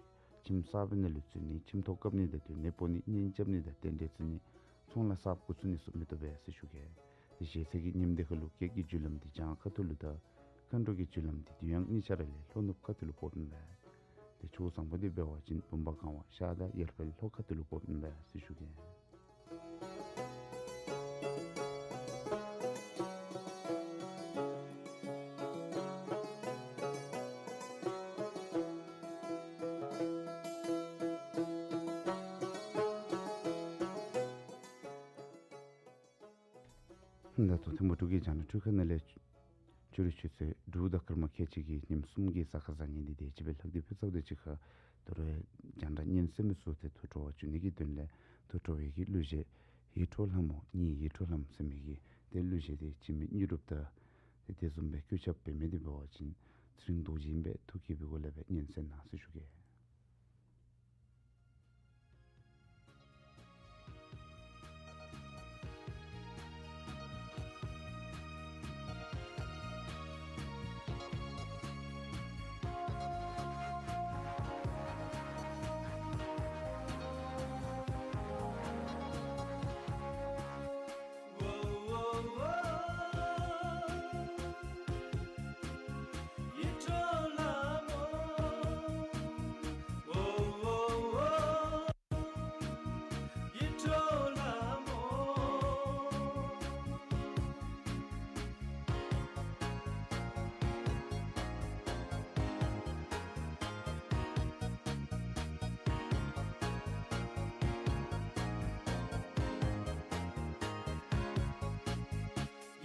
ཁྱིམ་གསར་པའི་ནང་ལུ་འཛུལ་ནི་ཁྱིམ་ཐོག་བཀབ་ནི་དང་སྡོད་གནས་སྤོ་ནི་གཉེན་རྐྱབ་ནི་དང་རྟེན་འབྲེལ་བརྩི་ནི་ཚོང་ལཱ་གསརཔ་འགོ་བཙུགས་ནི་ཚུ་མི་བཏུབ་པས་ཟེར་ཞུ་གེ། ཏེ་གཞེས་ཚེ་གི་ཉིནམ་འདི་ཁར་ལུ་གེགས་ཀྱི་རྒྱུ་ལམ་འདི་བྱང་ཁ་ཐུག་ལུ་དང་མཁའ་འགྲོ་གི་རྒྱུ་ལམ་འདི་དུས་ཡང་གཉིས་ཆ་ར་ལས་ལྷོ་ནུབ་ཁ་ཐུག་ལུ་ཕོགཔ་ཨིན་པས། ཏེ་ཆུ་བཟང་པོ་འདི་འབད་བ་ཅིན་བུམ་པ་གང་བ་ཤར་དང་ཡར་འཕེལ་ལྷོ་ཁ་ཐུག་ལུ་ཕོགཔ་ཨིན་པས་ཟེར་ཞུ་གེ། ད་ལྟོ་ཐིམ་ཕུག་འབྲུག་གི་རྒྱང་བསྒྲགས་འཕྲུལ་ཁང་ནང་ལས་ཕྱི་རུ་ཆུ་ཚོད་དྲུག་དང་སྐར་མ་ཁལ་གཅིག་གི་ཉིནམ་གསུམ་གྱི་གཟའ་སྐར་བཟང་ངན་འདི་དེ་ཅིག་སྦེ་ལྷག་སྟེ་ཕུལ་ཚརཝ་དང་གཅིག་ཁར་དོ་རུང་རྒྱང་བསྒྲགས་ཉན་གསན་མི་ཚུ་ཏེ་ཐུགས་སྤྲོ་བ་བྱུང་ནི་གི་དོན་ལས་ཐུགས་སྤྲོ་བའི་གི་གླུ་གཞས་ཡིད་འཕྲོག་ལྷམོ་གཉིས་ཡིད་འཕྲོག་ལྷམོ་ཟེར་མི་གི་ཏེ་གླུ་གཞས་འདི་འབྱིན་མི་དངོས་གྲུབ་དང་ཏེ་དེ་བཟུམ་སྦེ་སྐུ་ཞབས་འབད་མི་འདི་འབད་བ་ཅིན་ ཚེ་རིང་རྡོ་རྗེ་ཨིན་པས། ཐུགས་དགྱེས་པའི་སྒོ་ལས་སྦེ་སྙན་གསན་གནང་ཟེར་ཞུ་གེ།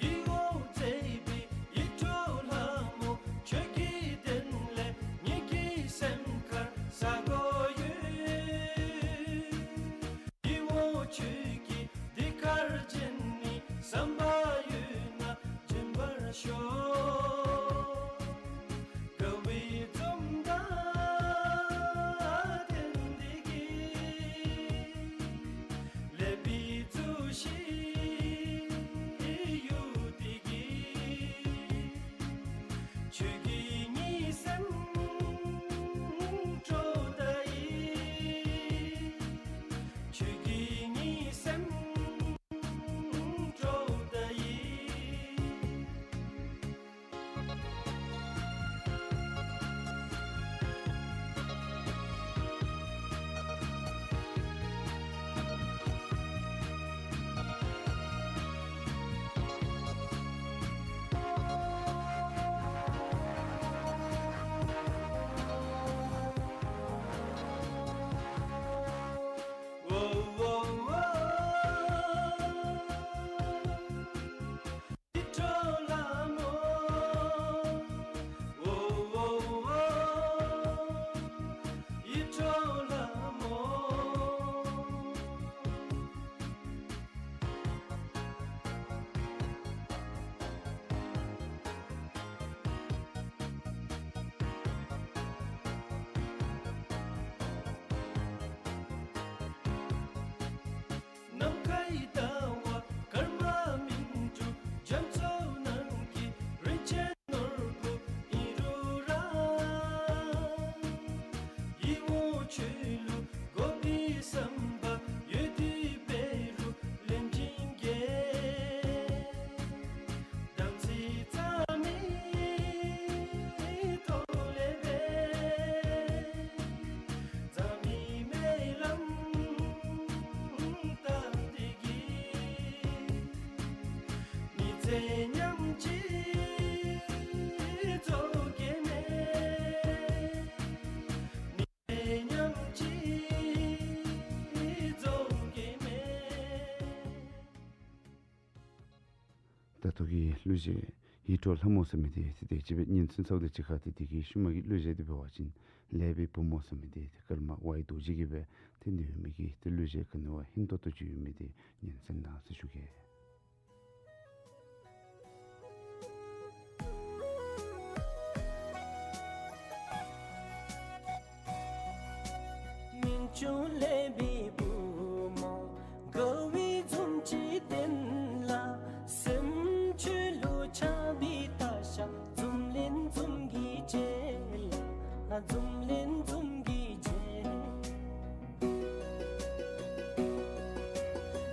ཡིད་འོང་བརྩེ་བའི་ཡིད་འཕྲོག་ལྷ་མོ། ཁྱོད་ཀྱི་དོན་ལས་ངེད་ཀྱི་སེམས་ཁར་ས་གོ་ཡོད། ཡིད་འོང་ཁྱོད་ཀྱི་འདི་ཁར་བྱོན་ནི། བསམ་པ་ཡོད་ན་བྱོན་པར་ཤོག། དགའ་བའི་འཛུམ་མདངས་སྟོན་ཏེ་གིས། ལེགས་པའི་བརྗོད་བྱ་གཡོ་སྟེ་གིས། ཁྱོད་ཀྱིས་ངེའི་སེམས་འཕྲོག་ད་ཡི། ཁྱོད་ཀྱིས་ངེའི་སེམས་འཕྲོག་ད་ཡི། ཡིད་འཕྲོག་ལྷ་མོ། ཨོ་ཨོ་ཨོ། ཡིད་འཕྲོག་ལྷ་མོ། ནམ་མཁའི་ཟླ་བ་སྐར་མ་མིན་འགྲུབ། རྒྱ་མཚོ་ནང་གི་རིན་ཆེན་ནོར་བུ་ཨིན་རུང་ར། ཡིད་འོང་ཁྱོད་ལུ་དགོ་པའི་བསམ་པ་ཡོད་དེ་འབད་རུང་ལན་གཅིག་གིས། དམ་ཚིག་རྩ་མེད་ཐོག་ལས་འབད། རྩ་མེད་སྨོན་ལམ་བཏབ་སྟེ་གིས། མི་ཚེ་མཉམ་གཅིག་རྫོགས་གེ་མས། མི་ཚེ་མཉམ་གཅིག་རྫོགས་གེ་མས། ད་ལྟོ་གི་གླུ་གཞས་ཡིད་འཕྲོག་ལྷ་མོ་ཟེར་མི་འདི་ཏེ་དེ་ཅིག་སྦེ་སྙན་གསན་ཚརཝ་ད་གཅིག་ཁར་ཏེ་དེ་གི་ཤུལ་མ་གི་གླུ་གཞས་འདི་འབད་བ་ཅིན་ལེགས་པའི་བུ་མོ་ཟེར་མི་འདི་ཏེ་ཀརྨ་ཝའི་རྡོ་རྗེ་གིས་སྦེ་འཐེན་ཏེ་ཡོད་མི་གི་ཏེ་གླུ་གཞས་ག་ནི་བ་ཧིང་ཏོག་ཏོ་ཅིག་ཡོད་མི་འདི་སྙན་གསན་གནང་ཟེར་ཞུ་གེ། སྨན་ལྗོངས་ལེགས་པའི་བུ་མོ། དགའ་བའི་འཛུམ་ཅིག་སྟོན་ལགས། སེམས་ཁྱོད་ལུ་ཆགས་པའི་ཐ་ཤལ། འཛུམ་ལེན་འཛུམ་གྱིས་བྱེད་ལགས། འཛུམ་ལེན་འཛུམ་གྱིས་བྱེད།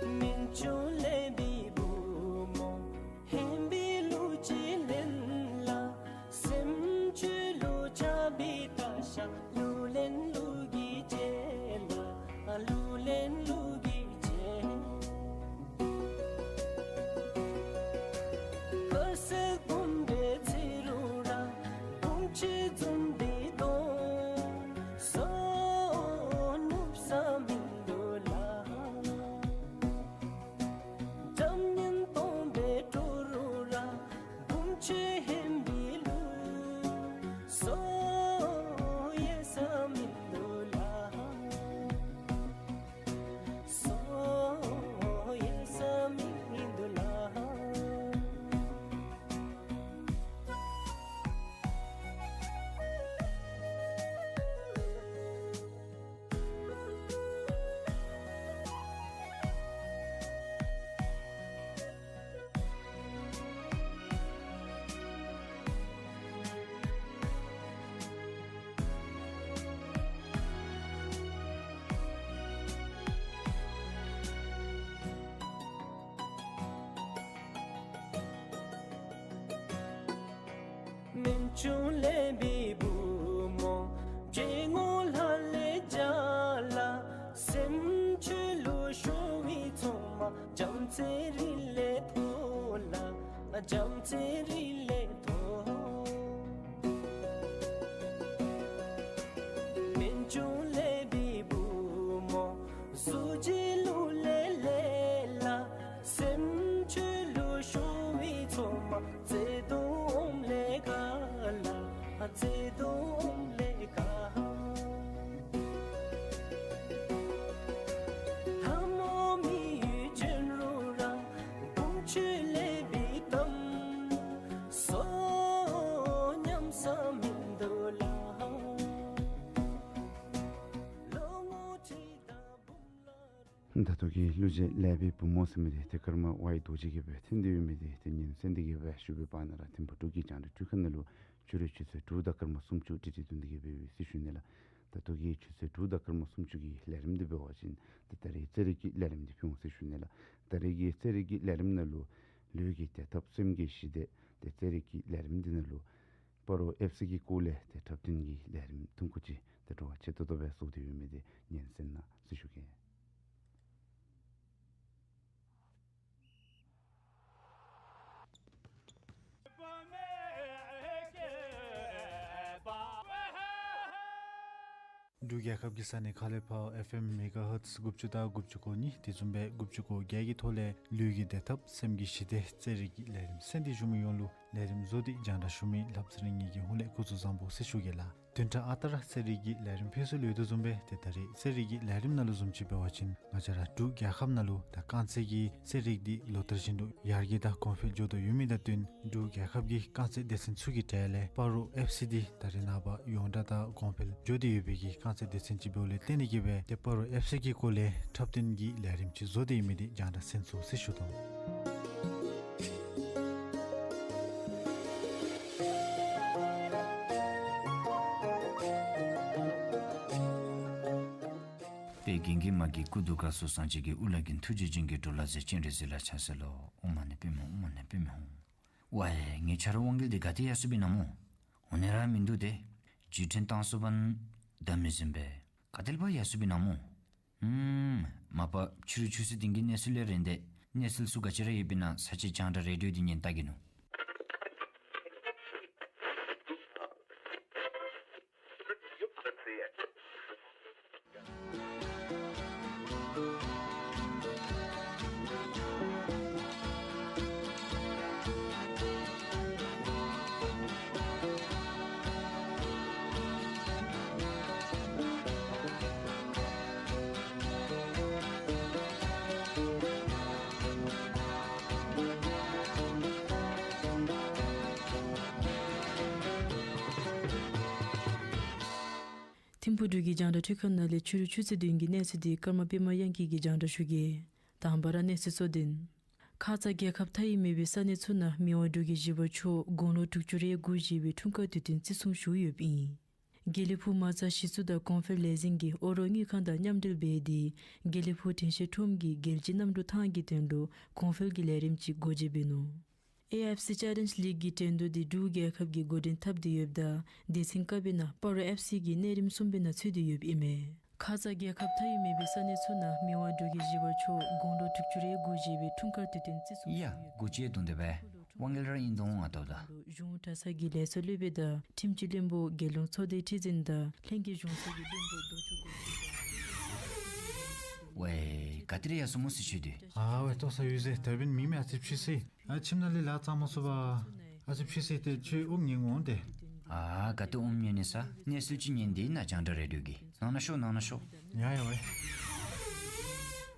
སྨན་ལྗོངས་ལེགས་པའི་ ཆུང་ལས་བུ་མོ་རྗེ་ངོ་ལྷ་ལས་མཇལ་ལ། སེམས་ཆོས་ལུ་ཤོར་བའི་ཚོད་མ་རྒྱ་མཚོའི་རི་ལས་མཐོ་ལ། རྒྱ་མཚོའི་རི་ལས་མཐོ། སྨན་ཆུང་ལས་བུ་མོ་གཟུགས་ཅན་ལུ་ལས་ལས་ལ། སེམས་ཆོས་ལུ་ཤོར་བའི་ཚོད་མ་བརྩེ་དུང་ལས་ག་ལ། བརྩེ་དུང་ལས་ག། ལྷ་མོ་མི་ཡུལ་ཅན་རུ་རང་དུང་ཆོས་ལས་བི་དམ་སོ་ཉམས་ས་མིན་འདུག་ལ། ལོ་ངོ་ཁྲི་དང་འབུམ་ལ། ད་ལྟོ་གི་གླུ་གཞས་ལས་བི་བུ་མོ་ཟེར་མི་འདི་ཏེ་ཀརྨ་ཝའི་རྡོ་རྗེ་གིས་སྦེ་འཐེན་ཏེ་ཡོད་མི་འདི་ཏེ་ཉན་གསན་ཏེ་གིས་སྦེ་བཞུགས་པའི་བར་ན་ར་ཐིམ་ཕུག་འབྲུག་གི་རྒྱང་བསྒྲགས་འཕྲུལ་ཁང་ནང་ལུ་ཕྱི་རུ་ཆུ་ཚོད་དྲུག་དང་སྐར་མ་སུམ་ཅུ་ཏིག་ཏིག་བདུན་ཏིག་གིས་སྦེ་ཡོད་ཟེར་ཞུ་ནི་ལགས། ད་ལྟོ་གི་ཆུ་ཚོད་དྲུག་དང་སྐར་མ་སུམ་ཅུ་གི་ལས་རིམ་འདི་འབད་བ་ཅིན་ཏེ་ད་རེས་རྩེད་རིགས་ཀྱི་ལས་རིམ་འདི་ཕུལ་འོང་ཟེར་ཞུ་ནི་ལགས། ད་རེས་ཀྱི་རྩེད་རིགས་ཀྱི་ལས་རིམ་ནང་ལུ་ལུས་ཀྱི་བདེ་ཐབས་སེམས་ཀྱི་ཞི་བདེ། ཏེ་རྩེད་རིགས་ཀྱི་ལས་རིམ་འདི་ནང་ལུ་སྤ་རོ་ཨེཕ་སི་གི་སྐོར་ལས་ཏེ་འཁྲབ་སྟོན་གྱི་ལས་རིམ་ཐུང་ཀུ་ཅིག་ཏེ་བྲོ་བ་ཆེ་ཏོག་ཏོ་སྦེ་བཟོ་སྟེ་ཡོད་མི་འདི་ཉན་གསན་གནང་ཟེར་ཞུ་གེ། འབྲུག་རྒྱལ་ཁབ་ཀྱི་ས་གནས་ཁག་ལས་ཕར་ཨེཕ་ཨེམ་མེ་ག་ཧར་ཊི་དགུ་བཅུ་དང་དགུ་བཅུ་གོ་གཉིས་དེ་བཟུམ་སྦེ་དགུ་བཅུ་གོ་བརྒྱད་ཀྱི་ཐོག་ལས་ལུས་ཀྱི་བདེ་ཐབས་སེམས་ཀྱི་ཞི་བདེ་རྩེད་རིགས་ཀྱི་ལས་རིམ་གསན་ཏེ་བཞུགས་མི་ཡོངས་ལུ་ལས་རིམ་བཟོ་སྟེ་རྒྱང་བསྒྲགས་ཞུ་མི་ལྷ་ཚེ་རིང་ངེ་གི་ཧོངས་ལས་སྐུ་གཟུགས་བཟང་པོ་ཟེར་ཞུ་གེ་ལགས། བདུན་ཕྲག་ཨ་རྟག་ར་རྩེད་རིགས་ཀྱི་ལས་རིམ་ཕུལ་སྲོལ་ཡོད་དོ་བཟུམ་སྦེ་ཏེ་ད་རེས་རྩེད་རིགས་ཀྱི་ལས་རིམ་ནང་ལུ་བཟུམ་ཅིག་འབད་བ་ཅིན་ང་བཅས་ར་འབྲུག་རྒྱལ་ཁབ་ནང་ལུ་ད་རྐང་རྩེད་ཀྱི་རྩེད་རིགས་འདི་ལོ་ལྟར་བཞིན་དུ་ཡར་རྒྱས་དང་གོང་འཕེལ་འགྱོ་དོ་ཡོད་མི་དང་བསྟུན་འབྲུག་རྒྱལ་ཁབ་ཀྱི་རྐང་རྩེད་སྡེ་ཚན་ཚུ་གི་གྲས་ལས་སྤ་རོ་ཨེཕ་སི་འདི་ད་རེས་ནངས་པ་ཡོངས་གྲགས་དང་གོང་འཕེལ་འགྱོ་སྟེ་ཡོད་པའི་གི་རྐང་རྩེད་སྡེ་ཚན་ཅིག་འབདཝ་ལས་བརྟེན་ཏེ་གིས་སྦེ་ཏེ་སྤ་རོ་ཨེཕ་སི་གི་སྐོར་ལས་འཁྲབ་སྟོན་གྱི་ལས་རིམ་ཅིག་བཟོ་སྟེ་ཡོད་མི་འདི་རྒྱང་བསྒྲགས་གསན་ཚུགས་ཟེར་ཞུ་དོ། དཔལ་ལྡན་གྱི་མ་གི་སྐུ་གདུང་དཀར་སོགས་སངས་རྒྱས་ཀྱི་དབུ་ལ་གིན། ཐུགས་རྗེ་ཅན་གྱི་འགྲོ་ལ་གཟིགས། སྤྱན་རས་གཟིགས་ལ་ཕྱག་འཚལ་ལོ། ཨོཾ་མ་ཎི་པདྨེ་ཧཱུྃ། ཨོཾ་མ་ཎི་པདྨེ་ཧཱུྃ། ཝའེ་ངེའི་ཆ་རོགས་དབང་རྒྱལ་འདི་ག་ཏེ་ཡར་སོང་པའི་ན་སྨོ། འོང་ནི་ར་མིན་འདུག་སྟེ། བརྒྱུད་འཕྲིན་བཏང་སོང་པ་ད་མི་ཟིན་པས། ག་ཏེ་ལས་ཕར་ཡར་སོང་པའི་ན་སྨོ། ཨུམ། མ་པ་ཕྱི་རུ་ཆུ་ཚོད་བདུན་གྱི་གནས་ཚུལ་ལས་རན་ཏེ་གནས་ཚུལ་ཚུ་ག་ཅི་ར་ཡོད་པའི་ན་ས་ཆའི་རྒྱང་བསྒྲགས་རེ་ཌིའོ་འདི་ཉན་བལྟ་གེ་ནོ། ཐིམ་ཕུག་འབྲུག་གི་རྒྱང་བསྒྲགས་འཕྲུལ་ཁང་ནང་ལས་ཕྱི་རུ་ཆུ་ཚོད་བདུན་གྱི་གནས་ཚུལ་འདི་ཀརྨ་པདྨ་དབྱངས་སྐྱིད་ཀྱིས་རྒྱང་བསྒྲགས་ཞུ་གེ། དང་པ་ར་གནས་ཚུལ་གཙོ་དོན། ཁ་ཙ་རྒྱལ་ཁབ་མཐའ་དབུས་མེད་པའི་ས་གནས་ཚུ་ནང་མི་དབང་འབྲུག་གི་བཞི་པ་མཆོག་དགུང་ལོ་དྲུག་ཅུ་རེ་དགུ་བཞེས་པའི་འཁྲུངས་སྐར་དུས་སྟོན་བརྩི་སྲུང་ཞུ་ཡོདཔ་ཨིན། དགེ་ལེགས་ཕུག་མ་རྩ་གཞི་བཙུགས་དང་གོང་འཕེལ་ལས་འཛིན་གྱིས་ཨོ་རོག་དངུལ་ཁང་དང་མཉམ་འབྲེལ་འབད་དེ་དགེ་ལེགས་ཕུག་དྲན་ཤེས་ཁྲོམ་གྱི་རྒྱལ་སྤྱིའི་གནམ་གྲུ་ཐང་གི་དོན་ལུ་གོང་འཕེལ་གྱི་ལས་རིམ་ཅིག་སྒོ་འབྱེད་འབད་ནུག། ཨེ་ཨེཕ་སི་ཅེ་ལེནཇ་ལིག་གི་འགྲན་བསྡུར་འདི་འབྲུག་རྒྱལ་ཁབ་ཀྱིས་འགོ་འདྲེན་འཐབ་སྟེ་ཡོདཔ་ད་སྡེ་ཚན་ཀ་པའི་ནང་སྤ་རོ་ཨེཕ་སི་གིས་གནས་རིམ་གསུམ་པའི་ནང་ཚུད་དེ་ཡོདཔ་ཨིན་མས། ཁ་ཙ་རྒྱལ་ཁབ་མཐའ་དབུས་མེད་པའི་ས་གནས་ཚུ་ནང་མི་དབང་འབྲུག་གི་བཞི་པ་མཆོག་དགུང་ལོ་དྲུག་ཅུ་རེ་དགུ་བཞེས་པའི་འཁྲུངས་སྐར་དུས་སྟོན་བརྩི་སྲུང་ཡ་ཞུ་ཡོདཔ་ཨིན། དགུ་བཅུ་དོན་དེ་སྦེ་དབང་རྒྱལ་ར་ཨིན་དོ་འོང་ང་ལྟཝ་ད། གཞུང་གྲྭ་ཚང་གི་ལས་ཚོགས་སློབ་དཔོན་དང་ཁྲིམས་ཀྱི་བློན་པོ་རྒྱལ་ཡོངས་ཚོགས་སྡེའི་ཁྲི་འཛིན་དང་ལྷན་རྒྱས་གཞུང་ཚོགས་ཀྱི་བློན་པོ་ལྡོག་ཕྱོགས་འགོ་ཁྲིདཔ་ཝའེ་ག་ཏེ་ར་ཡར་སོང་སྨོ་ཟེར་ཞུ་དེས། ཨ་ཝའེ་ལྟོ་ས་ཡོད་ཟེར་ད་འབདན་མི་མེད་ཨ་ཙི་ཕྱི་སེ། ཨ་ཁྱིམ་ནང་ལས་ལཱ་ཙང་མ་ཚུགས་པར་ཨ་ཙི་ཕྱི་སེ་ཏེ་ཁྱོད་ཨོམ་ཉལ་འོང་སྟེ། ཨ་ག་ཏེ་ཨོམ་ཉལ་ནི་ས། གནས་ཚུལ་ཅིག་ཉན་དེས་ན་རྒྱང་བསྒྲགས་རེ་ཌིའོ་གི། ནང་ན་ཤོག་ནང་ན་ཤོག། ཡ་ཡ་ཝའེ།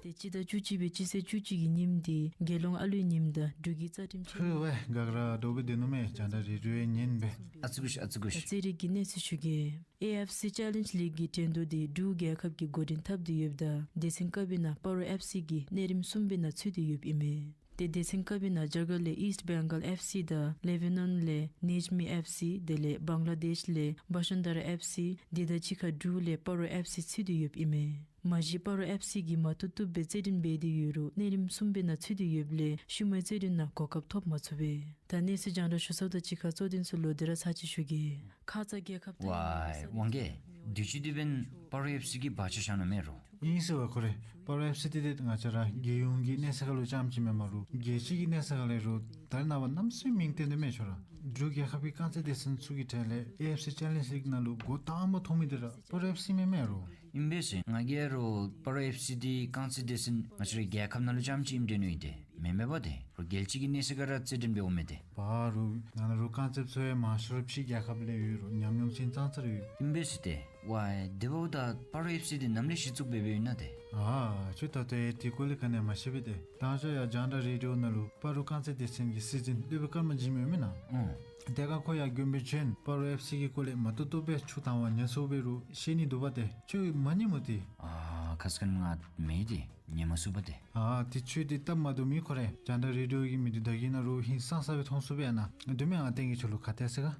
ཏེ་སྤྱི་ཟླ་བཅུ་གཅིག་པའི་སྤྱི་ཚེས་བཅུ་གཅིག་གི་ཉིནམ་འདི་རྒྱལ་ཡོངས་ཨ་ལུའི་ཉིནམ་དང་འབྲུག་གི་རྩ་ཁྲིམས་ཆེན་ཧུ་ཝའེ་ག་ར་དོ་སྦེ་སྡོད་ནུག་མས། རྒྱང་བསྒྲགས་རེ་ཌིའོ་ཉན་སྦེ། ཨ་ཙི་གུ་ཤ་ཨ་ཙི་གུ་ཤ། རྩེད་རིགས་ཀྱི་གནས་ཚུལ་ཞུ་གེ། ཨེ་ཨེཕ་སི་ཅེ་ལེནཇ་ལིག་གི་འགྲན་བསྡུར་འདི་འབྲུག་རྒྱལ་ཁབ་ཀྱིས་འགོ་འདྲེན་འཐབ་སྟེ་ཡོདཔ་ད་སྡེ་ཚན་ཀ་པའི་ནང་སྤ་རོ་ཨེཕ་སི་གིས་གནས་རིམ་གསུམ་པའི་ནང་ཚུད་དེ་ཡོདཔ་ཨིན་མས། ཏེ་སྡེ་ཚན་ཀ་པའི་ནང་རྒྱ་གར་ལས་ཨིསཊ་བེང་གཱལ་ཨེཕ་སི་དང་ལེ་བྷི་ནཱན་ལས་ནེཇ་མི་ཨེཕ་སི་དེ་ལས་བང་ལ་དེཤ་ལས་བ་ཤན་དྷ་ར་ཨེཕ་སི་དེ་དང་གཅིག་ཁར་འབྲུག་ལས་སྤ་རོ་ཨེཕ་སི་ཚུད་དེ་ཡོདཔ་ཨིན་མས། མ་གཞི་སྤ་རོ་ཨེཕ་སི་གིས་མ་བཏུབ་བཏུབ་སྦེ་རྩེད་འགྲན་འབད་དེ་ཡོད་རུང་གནས་རིམ་གསུམ་པའི་ནང་ཚུད་དེ་ཡོདཔ་ལས་ཤུལ་མའི་རྩེད་འགྲན་ནང་གོ་སྐབས་ཐོབ་མ་ཚུགས་པས། ད་གནས་ཚུལ་རྒྱང་བསྒྲགས་ཞུ་ཚབ་དང་གཅིག་ཁར་གཙོ་དོན་ཚུ་ལུ་འདི་ར་ཚར་གཅིག་ཞུ་གེ། ཁ་ཙ་རྒྱལ་ཁབ་ཏང་ཝའི་ཝང་གེ། དུས་ཅི་དེ་འབདན་སྤ་རོ་ཨེཕ་སི་གིས་བག་ཆགས་བཞག་ནུག་མེན་རུང་། ཨིན་ཟེར་བ་ཁོ་རེ། སྤ་རོ་ཨེཕ་སི་འདི་ཏེ་ང་བཅས་ར་རྒྱལ་ཡོངས་ཀྱི་གནས་ས་ཁར་ལུ་རྐྱངམ་ཅིག་མེན་མ་རུང་རྒྱལ་སྤྱི་གི་གནས་ས་ཁར་ལས་རུང་ད་རེས་ནངས་པ་གནམ་མེད་ས་མེད་མིང་བཏོན་ཏེ་མས་ཁྱོད་ར། འབྲུག་རྒྱལ་ཁབ་ཀྱི་རྐང་རྩེད་སྡེ་ཚན་ཚུ་གི་གྲས་ལས་ཨེ་ཨེཕ་སི་ཅེ་ལེནཇ་ལིག་ནང་ལུ་འགོ་དང་པ་མཐོང་མི་འདི་ར་སྤ་རོ་ཨེཕ་སི་མེན་མས་རུང་། ཨིན་པས་ཟེར། ང་གིས་རུང་སྤ་རོ་ཨེཕ་སི་འདི་རྐང་རྩེད་སྡེ་ཚན་ང་བཅས་རའི་རྒྱལ་ཁབ་ནང་ལུ་རྐྱངམ་ཅིག་ཨིནམ་འདྲས་མནོ་ཡི། ཏེ་མེན་མས་པ། ཏེ་རུང་རྒྱལ་སྤྱི་གི་གནས་ས་ཁར་ར་རྩེད་འགྲན་འབད་འོང་མས། ཏེ་པ་རུང་ང་ནཱ་རུང་རྐང་རྩེདཔ་ཚུ་ཡང་མང་ཤོས་ར་ཕྱི་རྒྱལ་ཁབ་ལས་ཡོད་རུང་ཉམས་མྱོང་ཅིག་ཙང་ཙ་ར་ཡོད། ཨིན་པས་ཟེར། ཏེ་ཝའི་དེ་འབདཝ་ད་སྤ་རོ་ཨེཕ་སི་འདི་ནམ་ལས་གཞི་བཙུགས་འབད་འབདཝ་ཨིན་ན། ཏེ་ཨ་ཁྱོད་ད་ལྟོ་ཡང་དེ་སྐོར་ལས་ག་ནི་ཡང་མ་ཤེས་པས། ཏེ་ད་ཅི་ཡང་རྒྱང་བསྒྲགས་རེ་ཌི་ཡོ་ནང་ལུ་སྤ་རོ་རྐང་རྩེད་སྡེ་ཚན་གྱི་སི་ཛིན་ལོ་པའི་སྐར་མ་བྱིནམ་ཡོད་མེན་ན། ཨུམ། དེ་ཁར་ཁོ་ཡང་མགྱོནམ་སྦེ་བྱོན་སྤ་རོ་ཨེཕ་སི་གི་སྐོར་ལས་མ་བཏུབ་བཏུབ་སྦེ་ཆུ་དང་བ་ཉ་སོ་འབད་རུང་ཤེས་ནི་འདུག་པ། ཏེ་ཁྱོད་མ་ཉན་མོ་ཏེ། ཨ་ཁ་ཙ་ཁ་ཉིནམ་ང་མེད་དེ་ཉན་མ་ཚུགས་པས། ཏེ་ཨ་ཏེ་ཁྱོད་འདི་སྟབས་མ་བདེཝ་མེད་ཁོ་རེ། རྒྱང་བསྒྲགས་རེ་ཌི་ཡོ་གི་མི་འདི་ད་གིན་ནཱ་རུང་ཧིང་སངས་ས་སྦེ་མཐོང་ཚུགས་པས། ཨ་ནཱ་དུས་མེད་ཨ་ཏེན་གི་ཁྱོད་ལུ་ག་ཏེ་ཟེར་ག།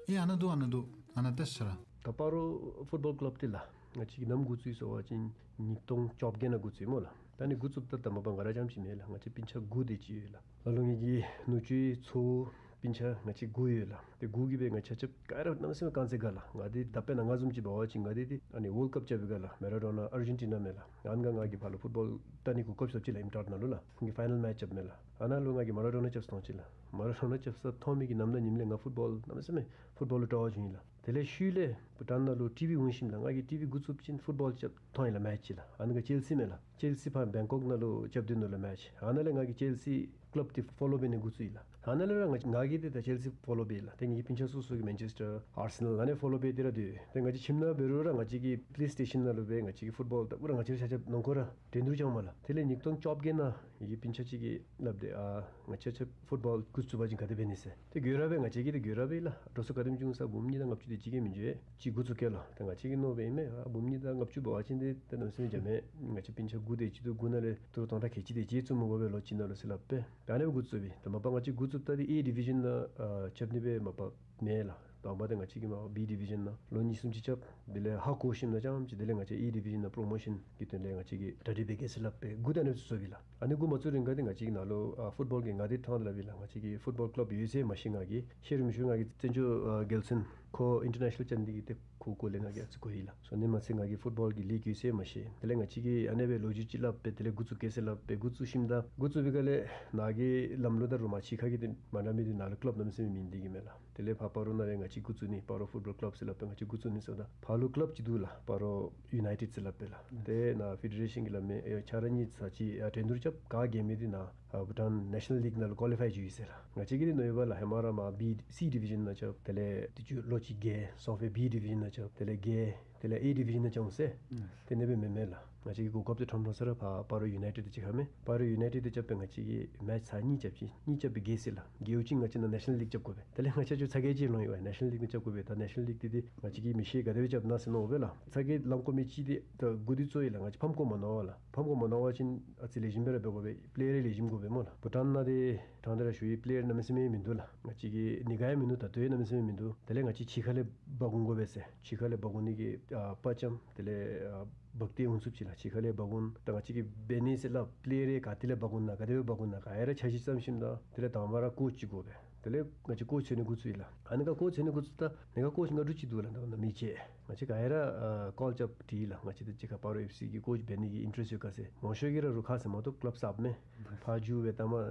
ཨེ་ཨ་ནཱ་འདུག། ཨ་ནཱ་འདུག། ཨ་ནཱ་ཏེ་ཤ་ར། ད་སྤ་རོ་ཕུཊ་བཱོལ་ཀླབ་འདི་ལགས་ང་བཅས་ཀྱིས་ནམ་འགོ་བཙུགས་ཡི་ཟེར་བ་ཅིན་ཉིས་སྟོང་བཅོ་བརྒྱད་ནང་འགོ་བཙུགས་ཡི་སྨོ་ལགས། ད་ནི་འགོ་བཙུགསཔ་ད་ད་མ་པ་ང་ར་རྐྱངམ་ཅིག་མེན་ལགས། ང་བཅས་སྤུན་ཆ་དགུ་དེ་ཅིག་ཡོད་ལགས། ལ་ལུ་ངེ་གི་ནུ་གཅུང་ཚ་བོ་སྤུན་ཆ་ང་བཅས་དགུ་ཡོད་ལགས། ཏེ་དགུ་གིས་སྦེ་ང་བཅས་ཆ་ཁྱབ་ག་ར་གནམ་མེད་ས་མེད་རྐང་རྩེད་དགའ་ལགས། ང་འདི་ད་དཔེར་ན་ང་བཟུམ་ཅིག་འབད་བ་ཅིན་ང་འདི་འདི་ཨ་ནི་ཝཱལཌ་ཀཔ་རྐྱབ་པའི་སྒང་ལགས་མེ་ར་ཌོ་ནཱ་ཨར་ཇིན་ཊི་ན་མས་ལགས། ཨ་ནཱ་ང་གིས་ཕར་ལུ་ཕུཊ་བཱོལ་ལྟ་ནི་གོ་སྐབས་ཐོབ་ཅི་ལགས། ཨིནཊར་ནང་ལུ་ལགས་ངེ་ཕའི་ནཱལ་མེཆ་རྐྱབ་མས་ལགས། ཨ་ནཱ་ལུ་ང་གིས་མེ་ར་ཌོ་ནཱ་རྐྱབ་སྟེ་མཐོང་ཅི་ལགས། མེ་ར་ཌོ་ནཱ་རྐྱབ་ས་མཐོང་མི་གི་ནམ་དང་ཉིནམ་ལས་ང་ཕུཊ་བཱོལ་གནམ་མེད་ས་མེད་ཕུཊ་བཱོལ་ལུ་སྤྲོ་བ་བྱུང་ཡི་ལགས། དེ་ལས་ཤུལ་ལས་བྷུ་ཊཱན་ནང་ལུ་ཊི་ཝི་འོང་ཞིནམ་ལས་ང་གིས་ཊི་ཝི་འགོ་བཙུགསཔ་ཅིག་ཕུཊ་བཱོལ་རྐྱབ་མཐོང་ཡི་ལགས་མེཆ་ཅིག་ལགས། ཨ་ནཱ་ག་ཅེལ་སི་མས་ལགས། ཅེལ་སི་ཕར་བེང་ཀོག་ནང་ལུ་རྐྱབ་སྡོད་ནུག་ལགས་མེཆ། ཨ་ནཱ་ལས་ང་གིས་ཅེལ་སི་ཀླབ་འདི་ཕོ་ལོ་འབད་ནི་འགོ་བཙུགས་ཡི་ལགས། ཨ་ནཱ་ལས་ར་ང་ང་གིས་འདི་ད་ཅེལ་སི་ཕོ་ལོ་འབད་ཡི་ལགས། ཏེ་ངེ་གི་སྤུན་ཆ་སོ་སོ་གིས་མེན་ཅེསི་ཊར་ཨར་སེ་ནཱལ་ཨ་ནི་ཕོ་ལོ་འབད་དེ་ར་སྡོད་ཡི། ཏེ་ང་བཅས་ཁྱིམ་ནང་འབད་རུང་ར་ང་བཅས་ཀྱི་པི་ལེ་སི་ཊེ་ཤཱན་ནང་ལུ་སྦེ་ང་བཅས་ཀྱི་ཕུཊ་བཱོལ་ད་ཨུ་ར་ང་བཅས་ར་ཆ་ཁྱབ་ནང་འཁོད་ར་འགྲན་བསྡུར་རྐྱབ་མས་ལགས། དེ་ལས་ཉིས་སྟོང་བཅོ་བརྒྱད་ནང་ངེ་གི་སྤུན་ཆ་ཅིག་གིས་སླབ་སྟེ་ཨ་ང་བཅས་ཆ་ཁྱབ་ཕུཊ་བཱོལ་འགོ་བཙུགས་པ་ཅིན་ག་དེ་འབད་ནི་ཟེར། ཏེ་དགོད་བྲ་སྦེ་ང་བཅས་ཀྱིས་ཏེ་དགོད་བྲ་སྦེ་ལགས། འགྲོ་སོང་ག་དེམ་ཅིག་འོང་ཟེར། འབུམ་གཉིས་དང་ལྔ་བཅུ་དེ་ཅིག་གིས་མི་འགྱོ། ཅིག་འགོ་བཙུགས་གེ་ལགས། ཏེ་ང་བཅས་ཀྱིས་མནོ་བས་ཨིན་མས། ཨ་འབུམ་གཉིས་དང་ལྔ་བཅུ་འབད་བ་ཅིན་ཏེ་ཏེ་གནམ་མེད་ས་མེད་འཇམ་མས། ང་བཅས་སྤུན་ཆ་དགུ་དེ་ཅིག་འདུག། དགུ་ནང་ལས་དོ་རུང་སྟོང་ཕྲག་ཁལ་གཅིག་དེ་ཅིག་བཙུགས་མི་དགོ་པས་ལོ་གཅིག་ནང་ལུ་ཟེར་སླབ་སྦེ་ད་ཨ་ནི་སྦེ་འགོ་བཙུགས་པས། ད་མ་པ་ང་བཅས་འགོ་བཙུགསཔ་ད་འདི་ཨེ་ཌི་བི་ཤཱན་ནང་ཨ་རྐྱབ་ནི་སྦེ་མ་པ་མེད་ལགས། དང་པ་ཏེ་ང་བཅས་ཀྱིས་མ་པ་བི་ཌི་བི་ཤཱན་ནང་ལོ་གཉིས་གསུམ་ཅིག་རྐྱབ། དེ་ལས་ཧ་གོ་ཞིནམ་ལས་རྐྱངམ་ཅིག་དེ་ལས་ང་བཅས་ཨེ་ཌི་བི་ཤཱན་ནང་པྲོ་མོ་ཤཱན་གྱི་དོན་ལས་ང་བཅས་ཀྱིས་གྲ་སྒྲིག་འབད་གེ་ཟེར་སླབ་སྦེ་འགོ་ད་ཨ་ནི་སྦེ་བཙུགས་པས་ལགས། ཨ་ནི་འགོ་མ་བཙུགས་རིང་ཁར་ཏེ་ང་བཅས་ཀྱི་ནཱ་ལུ་ཨ་ཕུཊ་བཱོལ་གྱི་ང་འདི་ཐང་སླབ་ཨིན་ལགས། ང་བཅས་ཀྱི་ཕུཊ་བཱོལ་ཀླབ་ཡོད་ཟེར་མ་ཤེས། ང་གིས་ཤེས་རུང་མི་ཤེས། ང་གིས་བཙན་བྱོལ་ཨ་རྒྱལ་མཚན་ཁོ་ཨིན་ཊར་ནེ་ཤ་ནཱལ་རྐྱབ་ནི་གི་ཏེ་ཁོ་སྐོར་ལས་ང་གིས་ཨ་ཙི་གོ་ཡི་ལགས། སོ་ཨ་ནི་མ་ཚད་ང་གིས་ཕུཊ་བཱོལ་གྱི་ལིག་ཡོད་ཟེར་མ་ཤེས། དེ་ལས་ང་བཅས་ཀྱིས་ཨ་ནི་སྦེ་ལོ་རྒྱུས་ཅིག་སླབ་སྦེ་དེ་ལས་འགོ་བཙུགས་གེ་ཟེར་སླབ་སྦེ་འགོ་བཙུགས་ཞིནམ་ད་འགོ་བཙུགས་པའི་སྒང་ལས་ནཱ་གི་ལམ་ལུགས་དང་རུ་མ་ཕྱི་ཁ་གི་འདི་མ་འདྲ་མི་འདི་ནཱ་ལུ་ཀླབ་གནམ་མེད་ས་མེད་མིང་འདི་གི་མས་ལགས། དེ་ལས་ཕར་སྤ་རོ་ནང་ལས་ང་བཅས་འགོ་བཙུགས་ནི་སྤ་རོ་ཕུཊ་བཱོལ་ཀླབ་ཟེར་སླབ་སྦེ་ང་བཅས་འགོ་བཙུགས་ནི་ཟེརཝ་ད་ཕར་ལུ་ཀླབ་ཅིག་འདུག་ལགས། སྤ་རོ་ཡུ་ནའི་ཊེཌ་ཟེར་སླབ་སྦེ་ལགས། ཏེ་ནཱ་ཕེ་ཌེ་རེ་ཤཱན་གྱིས་སླབ་མི་ཨེ་ཁྱེད་ར་གཉིས་ཚར་གཅིག་ཨ་འགྲན་བསྡུར་རྐྱབ། ག་རྒྱལ་མི་འདི་ནཱ་ཨ་བྷུ་ཊཱན་ནེ་ཤ་ནཱལ་ལིག་ནང་ལུ་ཀོ་ལི་ཕའི་འགྱོ་ཡི་ཟེར་ལགས། ང་བཅས་ཀྱིས་འདི་མནོ་ཡོདཔ་ལགས། ཧེ་མ་ར་མར་བི་སི་ཌི་བི་ཤཱན་ནང་རྐྱབ། དེ་ལས་དུས་ཅི་ལོ་གཅིག་རྒྱལ་སོང་སྦེ་བི་སི་ཌི་བི་ཤཱན་ནང་རྐྱབ། དེ་ལས་རྒྱལ་དེ་ལས་ཨེ་ཌི་བི་ཤཱན་ནང་རྐྱབ་འོང་ཟེར། ཨུམ། དེ་ཨ་ནི་སྦེ་མེན་མས་ལགས། ང་བཅས་ཀྱི་གོ་སྐབས་འདི་ཁྲོམ་ཁྲོམ་ས་ར་ཕར་སྤ་རོ་ཡུ་ནའི་ཊེཌ་འདི་ཅིག་ཁར་མས། སྤ་རོ་ཡུ་ནའི་ཊེཌ་འདི་རྐྱབ་སྦེ་ང་བཅས་ཀྱིས་མེཆ་ཚར་གཉིས་རྐྱབ་ཅི། གཉིས་རྐྱབ་སྦེ་རྒྱལ་ཟེར་ལགས། རྒྱལཝ་ཅིག་ང་བཅས་ནཱ་ནེ་ཤ་ནཱལ་ལིག་རྐྱབ་དགོ་པས། དེ་ལས་ང་བཅས་ཚུ་ཚ་གྱང་ཅིག་ལོང་ཡི་བས། ནེ་ཤ་ནཱལ་ལིག་ནང་རྐྱབ་དགོ་པས། ད་ནེ་ཤ་ནཱལ་ལིག་འདི་འདི་ང་བཅས་ཀྱིས་མི་ཤེས། ག་དེ་སྦེ་རྐྱབ་ན་ཟེར་མནོ་བས་ལགས། ཚ་གྱང་ལང་དགོ་མི་ཅིག་འདི་ད་འགོ་འདི་གཙོ་ཡི་ལགས། ང་བཅས་ཕམ་ཁོ་མ་ནོར་བ་ལགས། ཕམ་ཁོ་མ་ནོར་བ་ཅིན་ཨ་ཙི་ལེགས་ཤོམ་སྦེ་ར་འབད་དགོ་པས། པེ་ལེ་ཡར་ལེགས་ཤོམ་དགོ་པས་སྨོ་ལགས། བྷུ་ཊཱན་ནང་འདི་དྲང་སྟེ་ར་ཞུ་ཡི། པེ་ལེ་ཡར་གནམ་མེད་ས་མེད་མིན་འདུག་ལགས། ང་བཅས་ཀྱི་ཉིན་དཀར་ཡང་མིན་འདུག། ད་ལྟོ་ཡང་གནམ་མེད་ས་མེད་མིན་འདུག། དེ་ལས་ང་བཅས་ཕྱི་ཁ་ལས་འབག་འོང་དགོ་པས་ཟེར། ཕྱི་ཁ་ལས་འབག་འོང་ནི་གི་ཨ་དཔའ་བཅམ། དེ་ལས་ཨ་འབག་སྟེ་འོང་ཚུགསཔ་ཅིག་ལགས། ཕྱི་ཁ་ལས་འབག་འོང་། ད་ང་བཅས་ཀྱིས་འབད་ནི་ཟེར་སླབ། པེ་ལེ་ཡར་ག་ཏེ་ལས་འབག་འོང་ན་ག་དེ་སྦེ་འབག་འོང་ན་ག་ཡ་ར་འཆར་གཞི་བརྩམ་ཞིནམ་ད་དེ་ལས་དང་པ་ར་ཀོཆ་ཅིག་དགོ་པས། དེ་ལས་ང་བཅས་ཀོཆ་འཚོལ་ནི་འགོ་བཙུགས་ཡི་ལགས། ཨ་ནི་ཁར་ཀོཆ་འཚོལ་ནི་འགོ་བཙུགསཔ་ད་ཨ་ནི་ཁར་ཀོཆ་ང་བཅུ་གཅིག་འདུག་ལགས། ད་ནཱ་མི་ཅིག་ང་བཅས་ག་ཡ་ར་ཨ་ཀོལ་རྐྱབ་དྲིས་ལགས། ང་བཅས་ད་ཅི་ཁར་སྤ་རོ་ཨེཕ་སི་གི་ཀོཆ་འབད་ནི་གི་ཨིན་ཊེ་རེསཊ་ཡོད་ག་ཟེར། མང་ཤོས་ཀྱིས་ར་རུང་ཁ་ཟེར་མ་གཏོགས་ཀླབ་གསརཔ་མས། ཕར་འགྱོ་སྦེ་ད་མ་ཨ་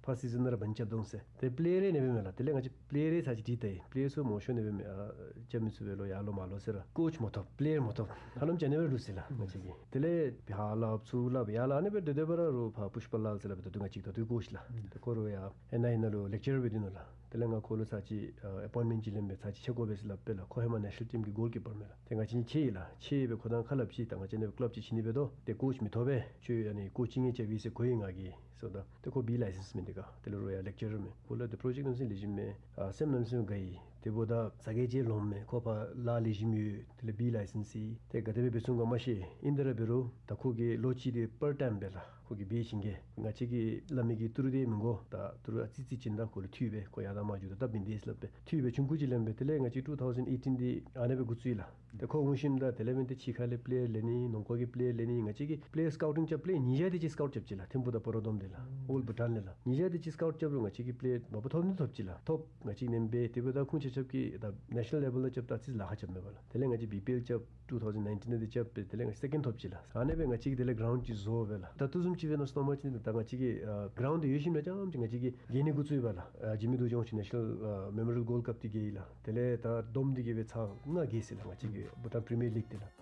ཕར་སི་ཛན་ནང་ར་བན་རྐྱབ་དོ་འོང་ཟེར། ཏེ་པེ་ལེ་ཡར་ནི་སྦེ་མས་ལགས། དེ་ལས་ང་བཅས་པེ་ལེ་ཡར་ཚར་གཅིག་དྲིས་ལྟ་ཡི། པེ་ལེ་ཡར་ཚུ་མང་ཤོས་ནི་སྦེ་མས། ཨ་རྐྱབ་མི་ཚུགས་པས་ལོ། ཡར་ལོག་མར་ལོག་ཟེར་ར་ཀོཆ་མ་ཐོབ། པེ་ལེ་ཡར་མ་ཐོབ། ཧ་ལམ་ཅིག་ཨ་ནི་སྦེ་ལུས་སོ་ཡི་ལགས་ང་བཅས་ཀྱིས། དེ་ལས་ཧ་ལབ་ཚུར་ལབ་ཡར་ལས་ཨ་ནི་སྦེ་སྡོད་སྡོདཔ་ར་རུང་ཕར་པུཤ་པ་ལཱལ་ཟེར་སླབ་སྦེ་ད་ལྟོ་ང་བཅས་ད་ལྟོ་ཀོཆ་ལགས། ཨུམ། ཏེ་ཁོ་རུང་ཡར་ཨེན་ཨའི་ཨེ་ནང་ལུ་ལེག་ཅ་རར་སྦེ་སྡོད་ནུག་ལགས། དེ་ལས་ང་ཁོ་ལུ་ཚར་གཅིག་ཨ་ཨེ་པོའིནཊ་མེནཊ་ཅིག་ལེན་སྦེ་ཚར་གཅིག་ཕྱད་དགོ་པས་ཟེར་སླབ་སྦེ་ལགས། ཁོ་ཧེ་མ་ནེ་ཤ་ནཱལ་ཊིམ་གྱི་གོལ་ཀི་པར་མས་ལགས། ཏེ་ང་བཅས་གཉིས་ཕྱད་ཡི་ལགས། ཕྱད་སྦེ་ཁོ་དང་ཁ་སླབ་ཅི། ད་ང་བཅས་ཨ་ནི་སྦེ་ཀླབ་ཅིག་བྱིན་ནི་འབད་དོ། ཏེ་ཀོཆ་མི་ཐོབ་པས། ཁྱོད་ཨ་ནི་ཀོ་ཆིང་ཡང་རྐྱབ་ཡི་ཟེར་གོ་ཡི་ང་གིས་ཟེརཝ་ད། ཏེ་ཁོ་བི་ལའི་སེནསི་མས། དེ་ཁར་དེ་ལས་རུང་ཡང་ལེག་ཅ་རར་མས། ཁོ་ལུ་ཏེ་པྲོ་ཇེཀཊ་གནམ་མེད་ས་མེད་ལེགས་ཤོམ་མས། ཨ་སེམས་གནམ་མེད་ས་མེད་དགའ་ཡི། དེ་འབདཝ་ད་ཚ་གྱང་ཅིག་ལོངམ་མས། ཁོ་ཕར་ལཱ་ལེགས་ཤོམ་ཡོད། དེ་ལས་བི་ལའི་སེནསི་ཡོད། ཏེ་ག་དེ་སྦེ་འབད་ཚུགས་ག་མ་ཤེས། ཨིན་ཏེ་ར་འབད་རུང་ད་ཁོ་གིས་ལོ་གཅིག་འདི་པར་ཊའིམ་སྦེ་ལགས། ཁོ་གིས་འབད་བྱིན་གེ། ང་བཅས་ཀྱིས་སླབ་མི་གི་ཏི་རུ་དེ་མི་དགོ། ད་ཏི་རུ་ཨ་ཙི་ཙི་བྱིན་ད་ཁོ་ལུ་འཐུས་སྦེ་ཁོ་ཡར་དང་མར་འགྱོ་ད་སྟབས་མི་བདེ་ཟེར་སླབ་སྦེ་འཐུས་སྦེ་ཆུང་ཀུ་ཅིག་ལེན་སྦེ། དེ་ལས་ང་བཅས་two thousand eighteen འདི་ཨ་ནེ་སྦེ་འགོ་བཙུགས་ཡི་ལགས། ཏེ་ཁོ་འོང་ཞིནམ་ད་དེ་ལས་འབདན་ཏེ་ཕྱི་ཁ་ལས་པི་ལེ་ཡར་ལེན་ནི་ནང་ཁོག་གི་པི་ལེ་ཡར་ལེན་ནི། ང་བཅས་ཀྱིས་པི་ལེ་ཡར་སི་ཀའུ་ཊིང་རྐྱབ། པི་ལེ་ཡར་ཉིས་བརྒྱ་དེ་ཅིག་སི་ཀའུཊ་རྐྱབ་ཅི་ལགས། ཐིམ་ཕུ་དང་སྤ་རོ་བསྡོམས་ཏེ་ལགས། ཨོལ་བྷུ་ཊཱན་ལས་ལགས། ཉིས་བརྒྱ་དེ་ཅིག་སི་ཀའུཊ་རྐྱབ་རུང་ང་བཅས་ཀྱིས་པི་ལེ་ཡར་མ་པ་ཐོབ་ནི་ཐོབ་ཅི་ལགས། ཐོབ། ང་བཅས་ནེམ་སྦེ་དེ་འབདཝ་ད་ཁུངས་ཆ་ཁྱབ་ཀྱིས་ད་ནེ་ཤ་ནཱལ་ལེ་བཱལ་ལུ་རྐྱབ་ད་ཨ་ཙི་ལཱ་ཁག་རྐྱབ་མས་པ་ལགས། དེ་ལས་ང་བཅས་བི་པི་ཨེལ་རྐྱབ། two thousand nineteen འདི་རྐྱབ་སྦེ་དེ་ལས་ང་བཅས་སེ་ཀེནཌ་ཐོབ་ཅི་ལགས། ཨ་ནེ་སྦེ་ང་བཅས་ཀྱིས་དེ་ལས་གརའུནཌ་ཅིག་བཟོ་སྦེ་ལགས། ད་ལྟོ་བཟུམ་ཅིག་འབད་ནི་ཟེར་མནོཝ་མས་ཅི་ད་ང་བཅས་ཀྱིས་ཨ་གརའུནཌ་འདི་ཡོད་ཞིནམ་ལས་རྐྱངམ་ཅིག་ང་བཅས་ཀྱིས་རྒྱལ་ནི་འགོ་བཙུགས་ཡི་པ་ལགས། ཨ་ཇི་མི་རྡོ་རྗེ་དབང་ཕྱུག་ནེ་ཤ་ནཱལ་ཨ་མེ་མོ་རི་ཡཱལ་གོལཌ་ཀཔ་འདི་རྒྱལ་ཡི་ལགས། དེ་ལས་ད་བསྡོམས་ཏེ་གིས་སྦེ་ཚར་ལྔ་རྒྱལ་ཅི་ལགས། ང་བཅས་ཀྱི་བྷུ་ཊཱན་པི་རི་མི་ཡར་ལིག་འདི་ལགས།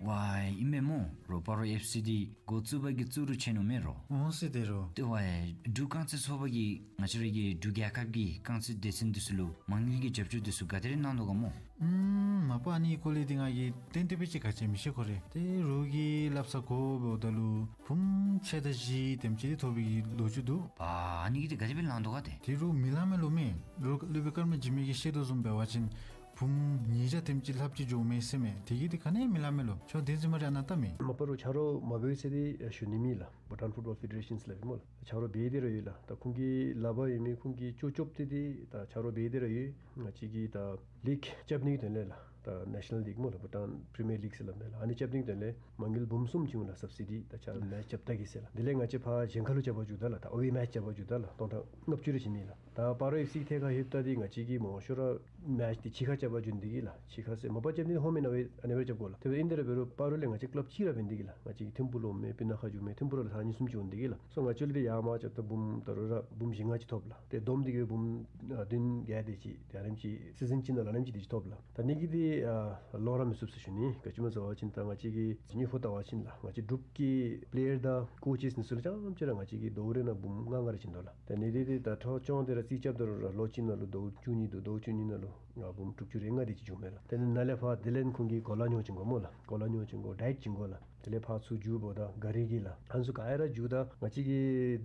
ཝའི་ཨིན་མས་སྨོ། རོགས་སྤ་རོ་ཨེཕ་སི་འདི་འགོ་བཙུགས་པ་གིས་བཙུགས་རུང་ཆེ་ནུག་མས་རོགས། འོང་ཟེར་དེ་རོགས། ཏེ་ཝའི་འབྲུག་རྐང་རྩེད་ཚོགས་པ་གིས་ང་བཅས་ར་གི་འབྲུག་རྒྱལ་ཁབ་ཀྱི་རྐང་རྩེད་སྡེ་ཚན་འདི་ཚུ་ལུ་མ་དངུལ་གྱི་རྒྱབ་སྐྱོར་འདི་ཚུ་ག་དེ་རེ་གནང་དོ་ག་སྨོ། ཨུམ་མ་པ་ཨ་ནི་སྐོར་ལས་འདི་ང་གིས་ཏན་ཏན་སྦེ་ཅིག་ག་ཅི་མི་ཤེས། ཁོ་རེ་ཏེ་རོགས་ཀྱིས་སླབ་ས་གོ་འབདཝ་ད་ལུ་བུམོ་ཕྱེད་དང་བཞི་དེམ་ཅིག་ཐོབ་པའི་ལོ་རྒྱུས་འདུག། ཨ་ཨ་ནི་གིས་འདི་ག་དེ་སྦེ་ལང་དོ་ག། ཏེ་དེ་རོགས་མི་ལང་མས་ལོ་མས། རོགས་སློབ་དཔོན་ཀརྨ་འཇིགས་མེད་ཀྱིས་བཤད་དོ་བཟུམ་འབད་བ་ཅིན་བུམོ་ཉིས་བརྒྱ་དེམ་ཅིག་ལྷགཔ་ཅིག་འགྱོཝ་མས་ཟེར་མས། དེ་གིས་འདི་ག་ནི་མི་ལང་མས་ལོ། ཁྱོད་དེ་ཅིག་མ་རེ་ཨ་ནཱ་བལྟ་མས། མ་པ་རོགས་ཆ་རོགས་མ་འབད་ཟེར་ཏེ་ཞུ་ནི་མེད་ལགས། Bhutan Football Federation ཟེར་སླབ་ཨིན་སྨོ་ལགས། ཆ་རོགས་འབད་དེ་ར་ཡོད་ལགས། ད་ཁོང་གི་ལག་པར་ཡོད་མི་ཁོང་གིས་ཅོག་ཅོགཔ་འདི་ཏེ་ད་ཆ་རོགས་འབད་དེ་ར་ཡོད། ང་བཅས་ཀྱིས་ད་ལིག་རྐྱབ་ནི་གི་དོན་ལས་ལགས། ད་ནེ་ཤ་ནཱལ་ལིག་སྨོ་ལགས། བྷུ་ཊཱན་པི་རི་མི་ཡར་ལིག་ཟེར་སླབ་མས་ལགས། ཨ་ནི་རྐྱབ་ནི་གི་དོན་ལས་མ་དངུལ་འབུམ་གསུམ་ཅིག་འོང་ལགས། སབ་སི་ཌི་ད་ཆ་མེཆ་རྐྱབ་ད་གེ་ཟེར་ལགས། དེ་ལས་ང་བཅས་ཕར་གཞན་ཁ་ལུ་རྐྱབ་པར་འགྱོཝ་ད་ལགས། ད་ཨ་ཝེ་མེཆ་རྐྱབ་པར་འགྱོཝ་ད་ལགས། སྟོང་ཕྲག་ལྔ་བཅུ་རེ་བྱིན་ནི་ལགས། ད་སྤ་རོ་ཨེཕ་སི་གི་ཐད་ཁར་ལྷོདཔ་ད་འདི་ང་བཅས་ཀྱིས་མང་ཤོས་ར་མེཆ་འདི་ཕྱི་ཁར་རྐྱབ་པར་འགྱོ་ནི་འདི་གིས་ལགས། ཕྱི་ཁར་ཟེར་མ་པ་རྐྱབ་ནི་ཧོམ་ཨེན་ཨ་ཝེ་ཨ་ནེ་སྦེ་རྐྱབ་དགོ་ལགས། དེ་འབདཝ་ད་ཨིན་དེ་ར་འབད་རུང་སྤ་རོ་ལས་ང་བཅས་ཀླབ་གཅིག་ར་འབད་ནི་འདི་གིས་ལགས། ང་བཅས་ཀྱི་ཐིམ་ཕུ་ལུ་འོང་མི་སྤུ་ན་ཁ་འགྱོ་མི་ཐིམ་ཕུ་ར་ལུ་ཚར་གཉིས་གསུམ་ཅིག་འོང་ནི་འདི་གིས་ལགས། སོ་ང་བཅས་ལུ་འདི་ཡར་མར་རྐྱབ་ད་བུམོ་ད་རུང་ར་བུམོ་བཞི་ལྔ་ཅིག་ཐོབ་ལགས། ཏེ་བསྡོམས་འདི་གིས་བུམོ་ཨ་བདུན་བརྒྱད་དེ་ཅིག་ཏེ་ཨ་ནེམ་ཅིག་སི་ཛིན་གཅིག་ནང་ལུ་ཨ་ནེམ་ཅིག་དེ་ཅིག་ཐོབ་ལགས། ད་ཨ་ནི་གིས་འདི་ཨ་ལོག་ར་མི་ཚུགས་ཟེར་ཞུ་ནི། ག་ཅི་སྨོ་ཟེར་བ་ཅིན་ད་ང་བཅས་ཀྱིས་ཉི་ཧོ་ལྟ་བ་ཅིན་ལགས། ང་བཅས་འབྲུག་གི་པི་ལེ་ཡར་དང་ཀོ་ཅེསི་འདི་ཚུ་ལུ་རྐྱངམ་ཅིག་ར་ང་བཅས་ཀྱིས་ཟླཝ་རེ་ནང་བུམོ་ལྔ་ལྔ་རེ་བྱིན་དོ་ལགས། ད་ཨ་ནི་འདི་འདི་ད་ཁྲོ་ཅོང་འདི་ར་རྩིས་རྐྱབ་ད་རུང་ར་ལོ་གཅིག་ནང་ལུ་ཟླཝ་བཅུ་གཉིས་འདུག། ཟླཝ་བཅུ་གཉིས་ནང་ལུ་ང་བུམོ་དྲུག་ཅུ་རེ་ལྔ་དེ་ཅིག་འགྱོཝ་མས་ལགས། དེ་ལས་ནཱ་ལས་ཕར་དེ་ལས་ཁོང་གིས་གོ་ལ་ཉོ་བྱིན་དགོ་སྨོ་ལགས། གོ་ལ་ཉོ་བྱིན་དགོ། ཌའེཊ་བྱིན་དགོ་ལགས། དེ་ལས་ཕར་ཚུར་འགྱོ་འབདཝ་ད་གཱ་རི་གི་ལགས། ཨ་ནི་ཚུ་ག་ར་འགྱོཝ་ད་ང་བཅས་ཀྱི་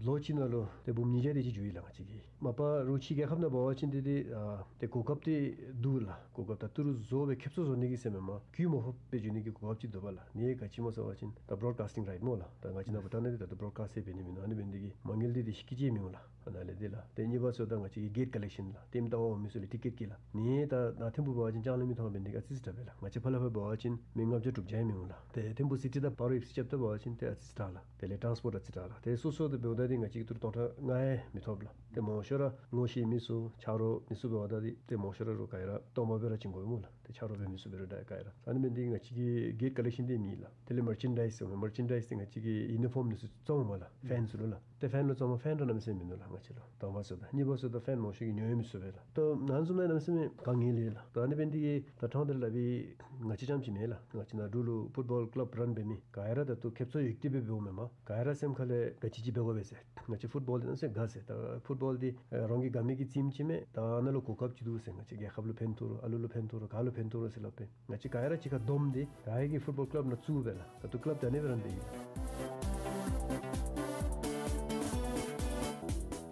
ལོ་གཅིག་ནང་ལུ་ཏེ་བུམོ་ཉིས་བརྒྱ་དེ་ཅིག་འགྱོ་ཡི་ལགས། ང་བཅས་ཀྱི་མ་པ་རོགས་ཕྱི་རྒྱལ་ཁབ་ནང་འབད་བ་ཅིན་འདི་འདི་ཨ་ཏེ་གོ་སྐབས་འདི་འདུག་ལགས། གོ་སྐབས་ད་ཏི་རུ་བཟོ་སྦེ་ཁེབ་སང་བཟོ་ནི་གི་ཟེར་མེན་མས། རྒུད་མ་ཕོགཔ་སྦེ་འགྱོ་ནི་གི་གོ་སྐབས་ཅིག་འདུག་པ་ལགས། ཨ་ནི་ག་ཅི་སྨོ་ཟེར་བ་ཅིན་ད་བོ་རོཌ་ཀཱསི་ཊིང་རའིཊ་སྨོ་ལགས། ད་ང་བཅས་ནཱ་བྷུ་ཊཱན་ནང་འདི་ད་ད་བོ་རོཌ་ཀཱསི་འབད་ནི་མིན་ནུག། ཨ་ནི་འབད་ནི་འདི་གིས་མ་དངུལ་འདི་ཏེ་ཤི་ཀི་ཅིག་མི་འོང་ལགས། ཨ་ནཱ་ལས་འདི་ལགས། ཏེ་གཉིས་པ་ཟེརཝ་ད་ང་བཅས་ཀྱི་གེཊ་ཀ་ལེཀ་ཤཱན་ལགས། ལྟདམོ་བལྟ་བར་འོང་མི་ཚུ་ལུ་ཊི་ཀེཊ་ཀྱི་ལགས། ཨ་ནི་ད་ད་ཐིམ་ཕུ་འབད་བ་ཅིན་ལྕང་གླིང་མི་མཐོང་འབད་ནི་འདི་གིས་ཨ་ཙི་ཙི་དྲག་པས་ལགས། ང་བཅས་ཕར་ལས་ཕར་འབད་བ་ཅིན་མི་ལྔ་བརྒྱ་དྲུག་བརྒྱ་ཡང་མི་འོང་ལགས། ཏེ་ཐིམ་ཕུ་སི་ཊི་དང་སྤ་རོ་ཨེཕ་སི་རྐྱབ་ད་འབད་བ་ཅིན་ཏེ་ཨ་ཙི་ཙི་དྲག་ལགས། དེ་ལས་ཊཱནསི་པོརཊ་ཨ་ཙི་དྲག་ལགས། ཏེ་སོ་སོ་འདི་འབདཝ་ད་འདི་ང་བཅས་ཀྱིས་ཏི་རུ་སྟོང་ཕྲག་ལྔ་ཡང་མི་ཐོབ་ལགས། ཏེ་མང་ཤོས་ར་ངོ་ཤེས་མི་ཚུ་ཆ་རོགས་མི་ཚུ་འབདཝ་ད་འདི་ཏེ་མང་ཤོས་ར་རོགས་ག་ར་སྟོང་པ་སྦེ་ར་བྱིན་དགོ་སྨོ་ལགས། ཏེ་ཆ་རོགས་འབད་མི་ཚུ་འབད་རུང་ད་ག་ར། ཨ་ནི་འབད་ནི་འདི་གིས་ང་བཅས་ཀྱི་གེཊ་ཀ་ལེཀ་ཤཱན་འདི་མེད་ལགས། དེ་ལས་མར་ཅན་ཌའིསི་ཟེར་མར་ཅན་ཌའིསི་འདི་ང་བཅས་ཀྱིས་ཡུ་ནི་ཕོརམ་འདི་ཚུ་བཙོང་མས་ལགས། ཕེནསི་ལུ་ལགས། ཏེ་ཕེནསི་ལུ་བཙོང་མས། ཕེནསི་ར་གནམ་མེད་ས་མེད་མིན་འདུག་ལགས་ང་བཅས་ལུ། དང་པ་ཟེརཝ་ད། གཉིས་པ་ཟེརཝ་ད་ཕེནསི་མང་ཤོས་ཀྱིས་ཉོ་ཡང་མི་ཚུགས་པས་ལགས། ད་ང་བཟུམ་ནང་གནམ་མེད་ས་མེད་དཀའ་ངལ་ཡོད་ལགས། ད་ཨ་ནི་འབད་ནི་འདི་གིས་ད་ཕྲང་སྟེ་སླབ་པའི་ང་བཅས་རྐྱངམ་ཅིག་མེན་ལགས། ང་བཅས་ནཱ་འབྲུག་ལུ་ཕུཊ་བཱོལ་ཀི་ལབ་རཱན་འབད་མི་ག་ར་ད་ལྟོ་ཁེབ་སང་ཡོད་དེ་སྦེ་འབདཝ་མེན་མས། ག་ར་སེམས་ཁ་ལས་ག་ཅི་ཅིག་འབད་དགོ་པས་ཟེར། ང་བཅས་ཕུཊ་བཱོལ་འདི་གནམ་མེད་ས་མེད་དགའ་ཟེར། ད་ཕུཊ་བཱོལ་འདི་ཨེ་རང་གི་དགའ་མི་གི་ཊིམ་ཅིག་མས། ད་ནཱ་ལུ་གོ་སྐབས་ཅིག་འདུག་ཟེར། ང་བཅས་རྒྱལ་ཁབ་ལུ་ཕན་ཐོགས་རུང་ཨ་ལུ་ལུ་ཕན་ཐོགས་རུང་ག་ལུ་ཕན་ཐོགས་རུང་ཟེར་སླབ་སྦེ། ང་བཅས་ག་ར་གཅིག་ཁར་བསྡོམས་ཏེ་ག་ར་གི་ཕུཊ་བཱོལ་ཀི་ལབ་ནང་བཙུགས་སྦེ་ལགས། ད་ལྟོ་ཀི་ལབ་འདི་ཨ་ནི་སྦེ་ར་འབད་ཡི།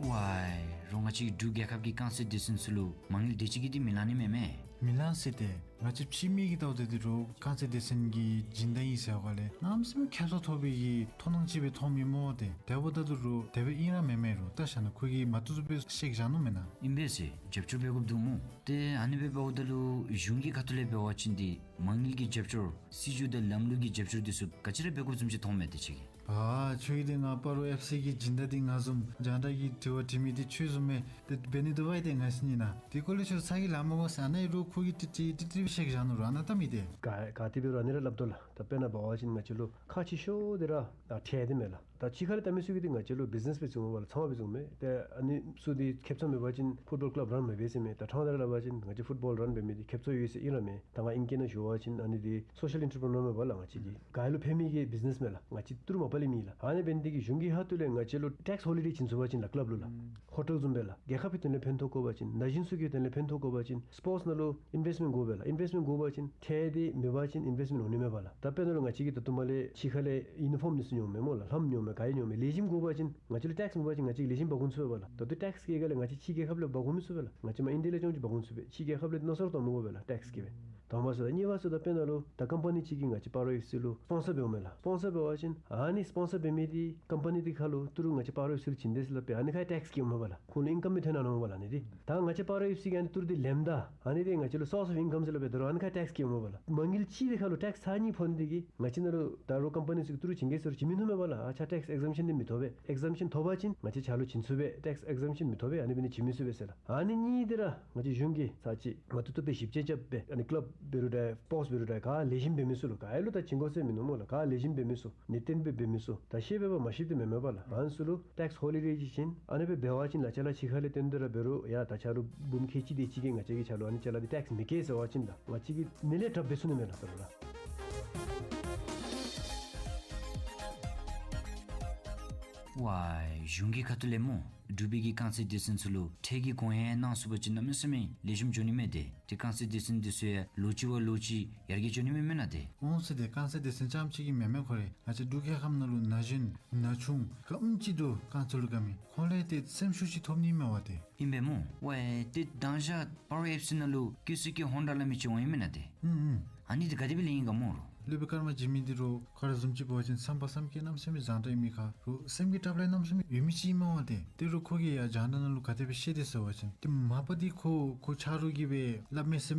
ཝའི་རོགས་ང་བཅས་འབྲུག་རྒྱལ་ཁབ་ཀྱི་རྐང་རྩེད་སྡེ་ཚན་ཚུ་ལུ་མ་དངུལ་དེ་ཅིག་གིས་འདི་མི་ལང་ནི་མེན་མས། མི་ལང་ཟེར་ཏེ། ང་བཅས་ཕྱི་མི་གིས་བལྟཝ་ད་འདི་རོགས་རྐང་རྩེད་སྡེ་ཚན་གྱི་སྦྱིན་བདག་ཨིན་ཟེར་བ་ལས་གནམ་མེད་ས་མེད་ཁེབ་སང་ཐོབ་པའི་གི་མཐོང་སྣང་ཅིག་སྦེ་མཐོངམ་མས་སྨོ། ཏེ་དེ་འབདཝ་ད་འདི་རོགས་དེ་སྦེ་ཨིན་ར་མེན་མས་རོགས། ད་ཤ་ན་ཁོ་གིས་མ་བཏུབ་བཏུབ་སྦེ་བཤད་བཞག་ནུག་མེན་ན། ཨིན་པས་ཟེར། རྒྱབ་སྐྱོར་འབད་དགོཔ་འདུག་སྨོ། ཏེ་ཨ་ནི་སྦེ་འབདཝ་ད་ལུ་གཞུང་གི་ཁ་ཐུག་ལས་འབད་བ་ཅིན་འདི་མ་དངུལ་གྱི་རྒྱབ་སྐྱོར་སྲིད་བྱུས་དང་ལམ་ལུགས་ཀྱི་རྒྱབ་སྐྱོར་འདི་ཚུ་ག་ཅི་ར་འབད་དགོཔ་བཟུམ་ཅིག་མཐོངམ་མས་ཏེ་ཁྱོད་ཀྱིས། ཨ་ཁྱོད་ཀྱིས་འདི་ང་སྤ་རོ་ཨེཕ་སི་གི་སྦྱིན་བདག་འདི་ང་བཟུམ་རྒྱང་བསྒྲགས་ཀྱི་དྲི་བ་དྲི་མི་འདི་ཁྱོད་བཟུམ་མས། ཏེ་འབད་ནི་འདུག་པ་ཏེ་ང་བཞིན་ཨིན་ན། དེ་སྐོར་ལས་ཁྱོད་ཚ་གྱང་ལང་མ་དགོ་ཟེར། ཨ་ནི་རོགས་ཁོ་གིས་ཏིག་ཏིག་ཏིག་ཏིག་བཤད་བཞག་ནུག་རོགས། ཨ་ནཱ་བལྟ་མི་འདི། ག་ག་ཏེ་འབད་རུང་ཨ་ནི་ར་སླབ་དོ་ལགས། ད་དཔེར་ན་འབད་བ་ཅིན་ང་བཅས་ལུ་ཁག་ཆེ་ཤོས་འདི་ར་ཨ་ཁྲལ་འདི་མས་ལགས། ད་ཕྱི་ཁ་ལས་བལྟ་མི་ཚུ་གིས་འདི་ང་བཅས་ལུ་བིཛ་ནེསི་སྦེ་བཟུམ་མས་པ་ལགས། ཚང་མ་སྦེ་བཟུམ་མས། ཏེ་ཨ་ནི་ཚུ་འདི་ཁེབ་སང་མེད་པ་ཅིན་ཕུཊ་བཱོལ་ཀི་ལབ་རཱན་མི་འབད་ཟེར་མས། ད་ཕྲང་སྟེ་ར་སླབ་པ་ཅིན་ང་བཅས་ཕུཊ་བཱོལ་རཱན་འབད་མི་འདི་ཁེབ་སང་ཡོད་ཟེར་ཨིན་ར་མས། ད་ང་ཨིང་སྐད་ནང་ཞུ་བ་ཅིན་ཨ་ནི་འདི་སོ་ཤལ་ཨེན་ཊར་པི་རི་ནར་མས་པ་ལགས། ང་བཅས་ཀྱི་ག་ལུ་ཕན་མི་གི་བིཛ་ནེསི་མས་ལགས། ང་བཅས་ཏི་རུ་མ་པ་ལས་མེད་ལགས། ཨ་ནི་འབད་ནི་འདི་གིས་གཞུང་གི་ཁ་ཐུག་ལས་ང་བཅས་ལུ་ཊེགསི་ཧོ་ལི་ཌེ་བྱིན་ཚུགས་པ་ཅིན་ལགས་ཀི་ལབ་ལུ་ལགས། ཧོ་ཊེལ་བཟུམ་སྦེ་ལགས། རྒྱལ་ཁབ་ཀྱི་དོན་ལས་ཕན་ཐོགས་དགོ་པ་ཅིན་ན་གཞོན་ཚུ་གི་དོན་ལས་ཕན་ཐོགས་དགོ་པ་ཅིན་སི་པོརཊསི་ནང་ལུ་ཨིན་ཝེསི་མེནཊ་དགོ་པས་ལགས། ཨིན་ཝེསི་མེནཊ་དགོ་པ་ཅིན་ཁྲལ་འདི་མེད་པ་ཅིན་ཨིན་ཝེསི་མེནཊ་འོང་ནི་མས་པ་ལགས། ད་དཔེར་ན་ལུ་ང་བཅས་ཀྱིས་ད་ལྟོ་མར་ལས་ཕྱི་ཁ་ལས་ཡུ་ནི་ཕོརམ་འདི་ཚུ་ཉོཝ་མས་སྨོ་ལགས། ལྷམ་ཉོཝ་མས། ག་ཡི་ཉོཝ་མས། ལེགས་ཤོམ་དགོ་པ་ཅིན་ང་བཅས་ལུ་ཊེགསི་མེད་པ་ཅིན་ང་བཅས་ལེགས་ཤོམ་འབག་འོང་ཚུགས་པས་ལགས། ད་ལྟོ་ཊེགསི་གི་སྒང་ལས་ང་བཅས་ཕྱི་རྒྱལ་ཁབ་ལས་འབག་འོང་མི་ཚུགས་པས་ལགས། ང་བཅས་མར་ཨིན་ཌི་ཡ་ལས་ཅུང་ཅིག་འབག་འོང་ཚུགས་པས། ཕྱི་རྒྱལ་ཁབ་ལས་མནོ་བསམ་བཏང་མི་དགོ་པས་ལགས། ཊེགསི་གིས་སྦེ། དང་པ་ཚུ་དང་གཉིས་པ་ཚུ་དང་དཔེར་ན་ལུ་ད་ཀམ་པ་ནི་ཅིག་གིས་ང་བཅས་སྤ་རོ་ཨེཕ་སི་ལུ་སི་པོན་སར་འབདཝ་མས་ལགས། སི་པོན་སར་འབད་བ་ཅིན་ཨ་ནི་སི་པོན་སར་འབད་མི་འདི་ཀམ་པ་ནི་འདི་ཁ་ལུ་ཏི་རུ་ང་བཅས་སྤ་རོ་ཨེཕ་སི་ལུ་བྱིན་དེས་ཟེར་སླབ་སྦེ་ཨ་ནི་ཁར་ཊེགསི་བཀལཝ་མས་པ་ལགས། ཁོང་ལུ་ཨིན་ཀམ་མི་ཐོན་གནང་ནུག་པ་ལགས། ཨ་ནི་འདི་ད་ང་བཅས་སྤ་རོ་ཨེཕ་སི་གིས་ཨ་ནི་ཏི་རུ་འདི་ལེནམ་ད་ཨ་ནི་འདི་ང་བཅས་ལུ་སོརསི་ཨོཕ་ཨིན་ཀམ་ཟེར་སླབ་སྦེ་ད་རུང་ཨ་ནི་ཁར་ཊེགསི་བཀལཝ་མས་པ་ལགས། མ་དངུལ་ཅིག་འདི་ཁ་ལུ་ཊེགསི་ཚར་གཉིས་ཕོག་ནི་འདི་གིས་ང་བཅས་ནང་ལུ་ད་རུང་ཀམ་པ་ནི་ཚུ་གིས་ཏི་རུ་བྱིན་གེ་ཟེར་བྱིན་མི་ཐོབ་མས་པ་ལགས། ཨ་ཅག་ཊེགསི་ཨེག་ཛེམ་ཤཱན་འདི་མི་ཐོབ་པས། ཨེག་ཛེམ་ཤཱན་ཐོབ་པ་ཅིན་ང་བཅས་ཅ་ལུ་བྱིན་ཚུགས་པས། ཊེགསི་ཨེག་ཛེམ་ཤཱན་མི་ཐོབ་པས། ཨ་ནི་འབད་ནི་བྱིན་མི་ཚུགས་པས་ཟེར་ལགས། ཨ་ནི་གཉིས་འདི་ར་ང་བཅས་གཞུང་གིས་ཚར་ཅིག་མ་བཏུབ་བཏུབ་སྦེ་ཞིབ་དཔྱད་རྐྱབ་སྦེ་ཨ་ནི་ཀ་ལབ་འབད་རུང་འདྲ་སི་པོརཊསི་འབད་རུང་འདྲ་ག་ལེགས་ཤོམ་འབད་མི་ཚུ་ལུ་ག་ཡ་ལུ་ད་བྱིན་དགོ་ཟེར་མིན་ནུག་སྨོ་ལགས། ག་ལེགས་ཤོམ་འབད་མི་ཚུ་ནི་བརྟན་སྦེ་འབད་མི་ཚུ་ད་ཤེས་སྦེ་འབད་མ་ཤེས་འདི་མེན་མས་པ་ལགས། ཨ་ནི་ཚུ་ལུ་ཊེགསི་ཧོ་ལི་ཌེ་ཅིག་བྱིན། ཨ་ནི་སྦེ་འབད་བ་ཅིན་ལགས་ཅ་ལ་ཕྱི་ཁ་ལས་བཏོན་ཏེ་ར་འབད་རུང་ཡ་ད་ཅ་ལུ་འབུམ་ཁལ་གཅིག་དེ་ཅིག་གིས་ང་བཅས་ཀྱི་ཅ་ལུ་ཨ་ནི་ཅ་ལ་འདི་ཊེགསི་མི་བཀལ་ཟེར་བ་ཅིན་ད་ང་བཅས་ཀྱིས་ཨ་ནི་ལས་དྲགཔ་འབད་ཚུགས་ནི་མས་ལགས་ད་རུང་ལགས། ཝའེ་གཞུང་གི་ཁ་ཐུག་ལས་སྨོ། འབྲུག་པའི་གི་རྐང་རྩེད་སྡེ་ཚན་ཚུ་ལུ་ཁྲལ་གྱི་གོང་ཡང་གནང་ཚུགས་པ་ཅིན་གནམ་མེད་ས་མེད་ལེགས་ཤོམ་འགྱོ་ནི་མས་ཏེ། ཏེ་རྐང་རྩེད་སྡེ་ཚན་འདི་ཚུ་ཡང་ལོ་གཅིག་བ་ལོ་གཅིག་ཡར་རྒྱས་འགྱོ་ནི་མས་མེན་ན་ཏེ། འོང་ཟེར་ཏེ་རྐང་རྩེད་སྡེ་ཚན་རྐྱངམ་གཅིག་གིས་མེན་མེན་ཁོ་རེ། ང་བཅས་འབྲུག་རྒྱལ་ཁབ་ནང་ལུ་ན་གཞོན་ན་ཆུང་ག་ཨིནམ་ཅིག་འདུག་རྐང་རྩེད་ལུ་དགའ་མི། ཁོང་ལས་ཏེ་སེམས་ཤུགས་ཅིག་ཐོབ་ནི་མས་པ་ཏེ། ཨིན་པས་སྨོ། ཝའེ་ཏེ་མདང་ཞག་སྤ་རོ་ཨེཕ་སི་ནང་ལུ་ཀེ་སི་ཀེ་ཧོན་ཌ་སླབ་མི་ཅིག་འོང་ཡི་མེན་ན་ཏེ། ཨུམ་ཨུམ། ཨ་ནི་འདི་ག་དེ་སྦེ་ལས་ཨིན་ག་སྨོ་རོགས། སློབ་དཔོན་ཀརྨ་འཇིགས་མེད་འདི་རོགས་ཁོ་ར་བཟུམ་ཅིག་འབད་བ་ཅིན་བསམ་པ་བསམ་སྐྱེ་གནམ་མེད་ས་མེད་བཟང་དྲགས་ཨིན་མི་ཁར་རོགས་སེམས་ཀྱི་དྲག་པ་ལས་གནམ་མེད་ས་མེད་ཡོད་མི་ཅིག་ཨིན་མས་པ་ཏེ། ཏེ་རོགས་ཁོ་གིས་ཡར་རྒྱང་བསྒྲགས་ནང་ལུ་ག་དེ་སྦེ་བཤད་དེས་ཟེར་བ་ཅིན་ཏེ་མ་པ་འདི་ཁོ་ཁོ་ཆ་རོགས་ཀྱིས་སྦེ་སླབ་མས་ཟེར་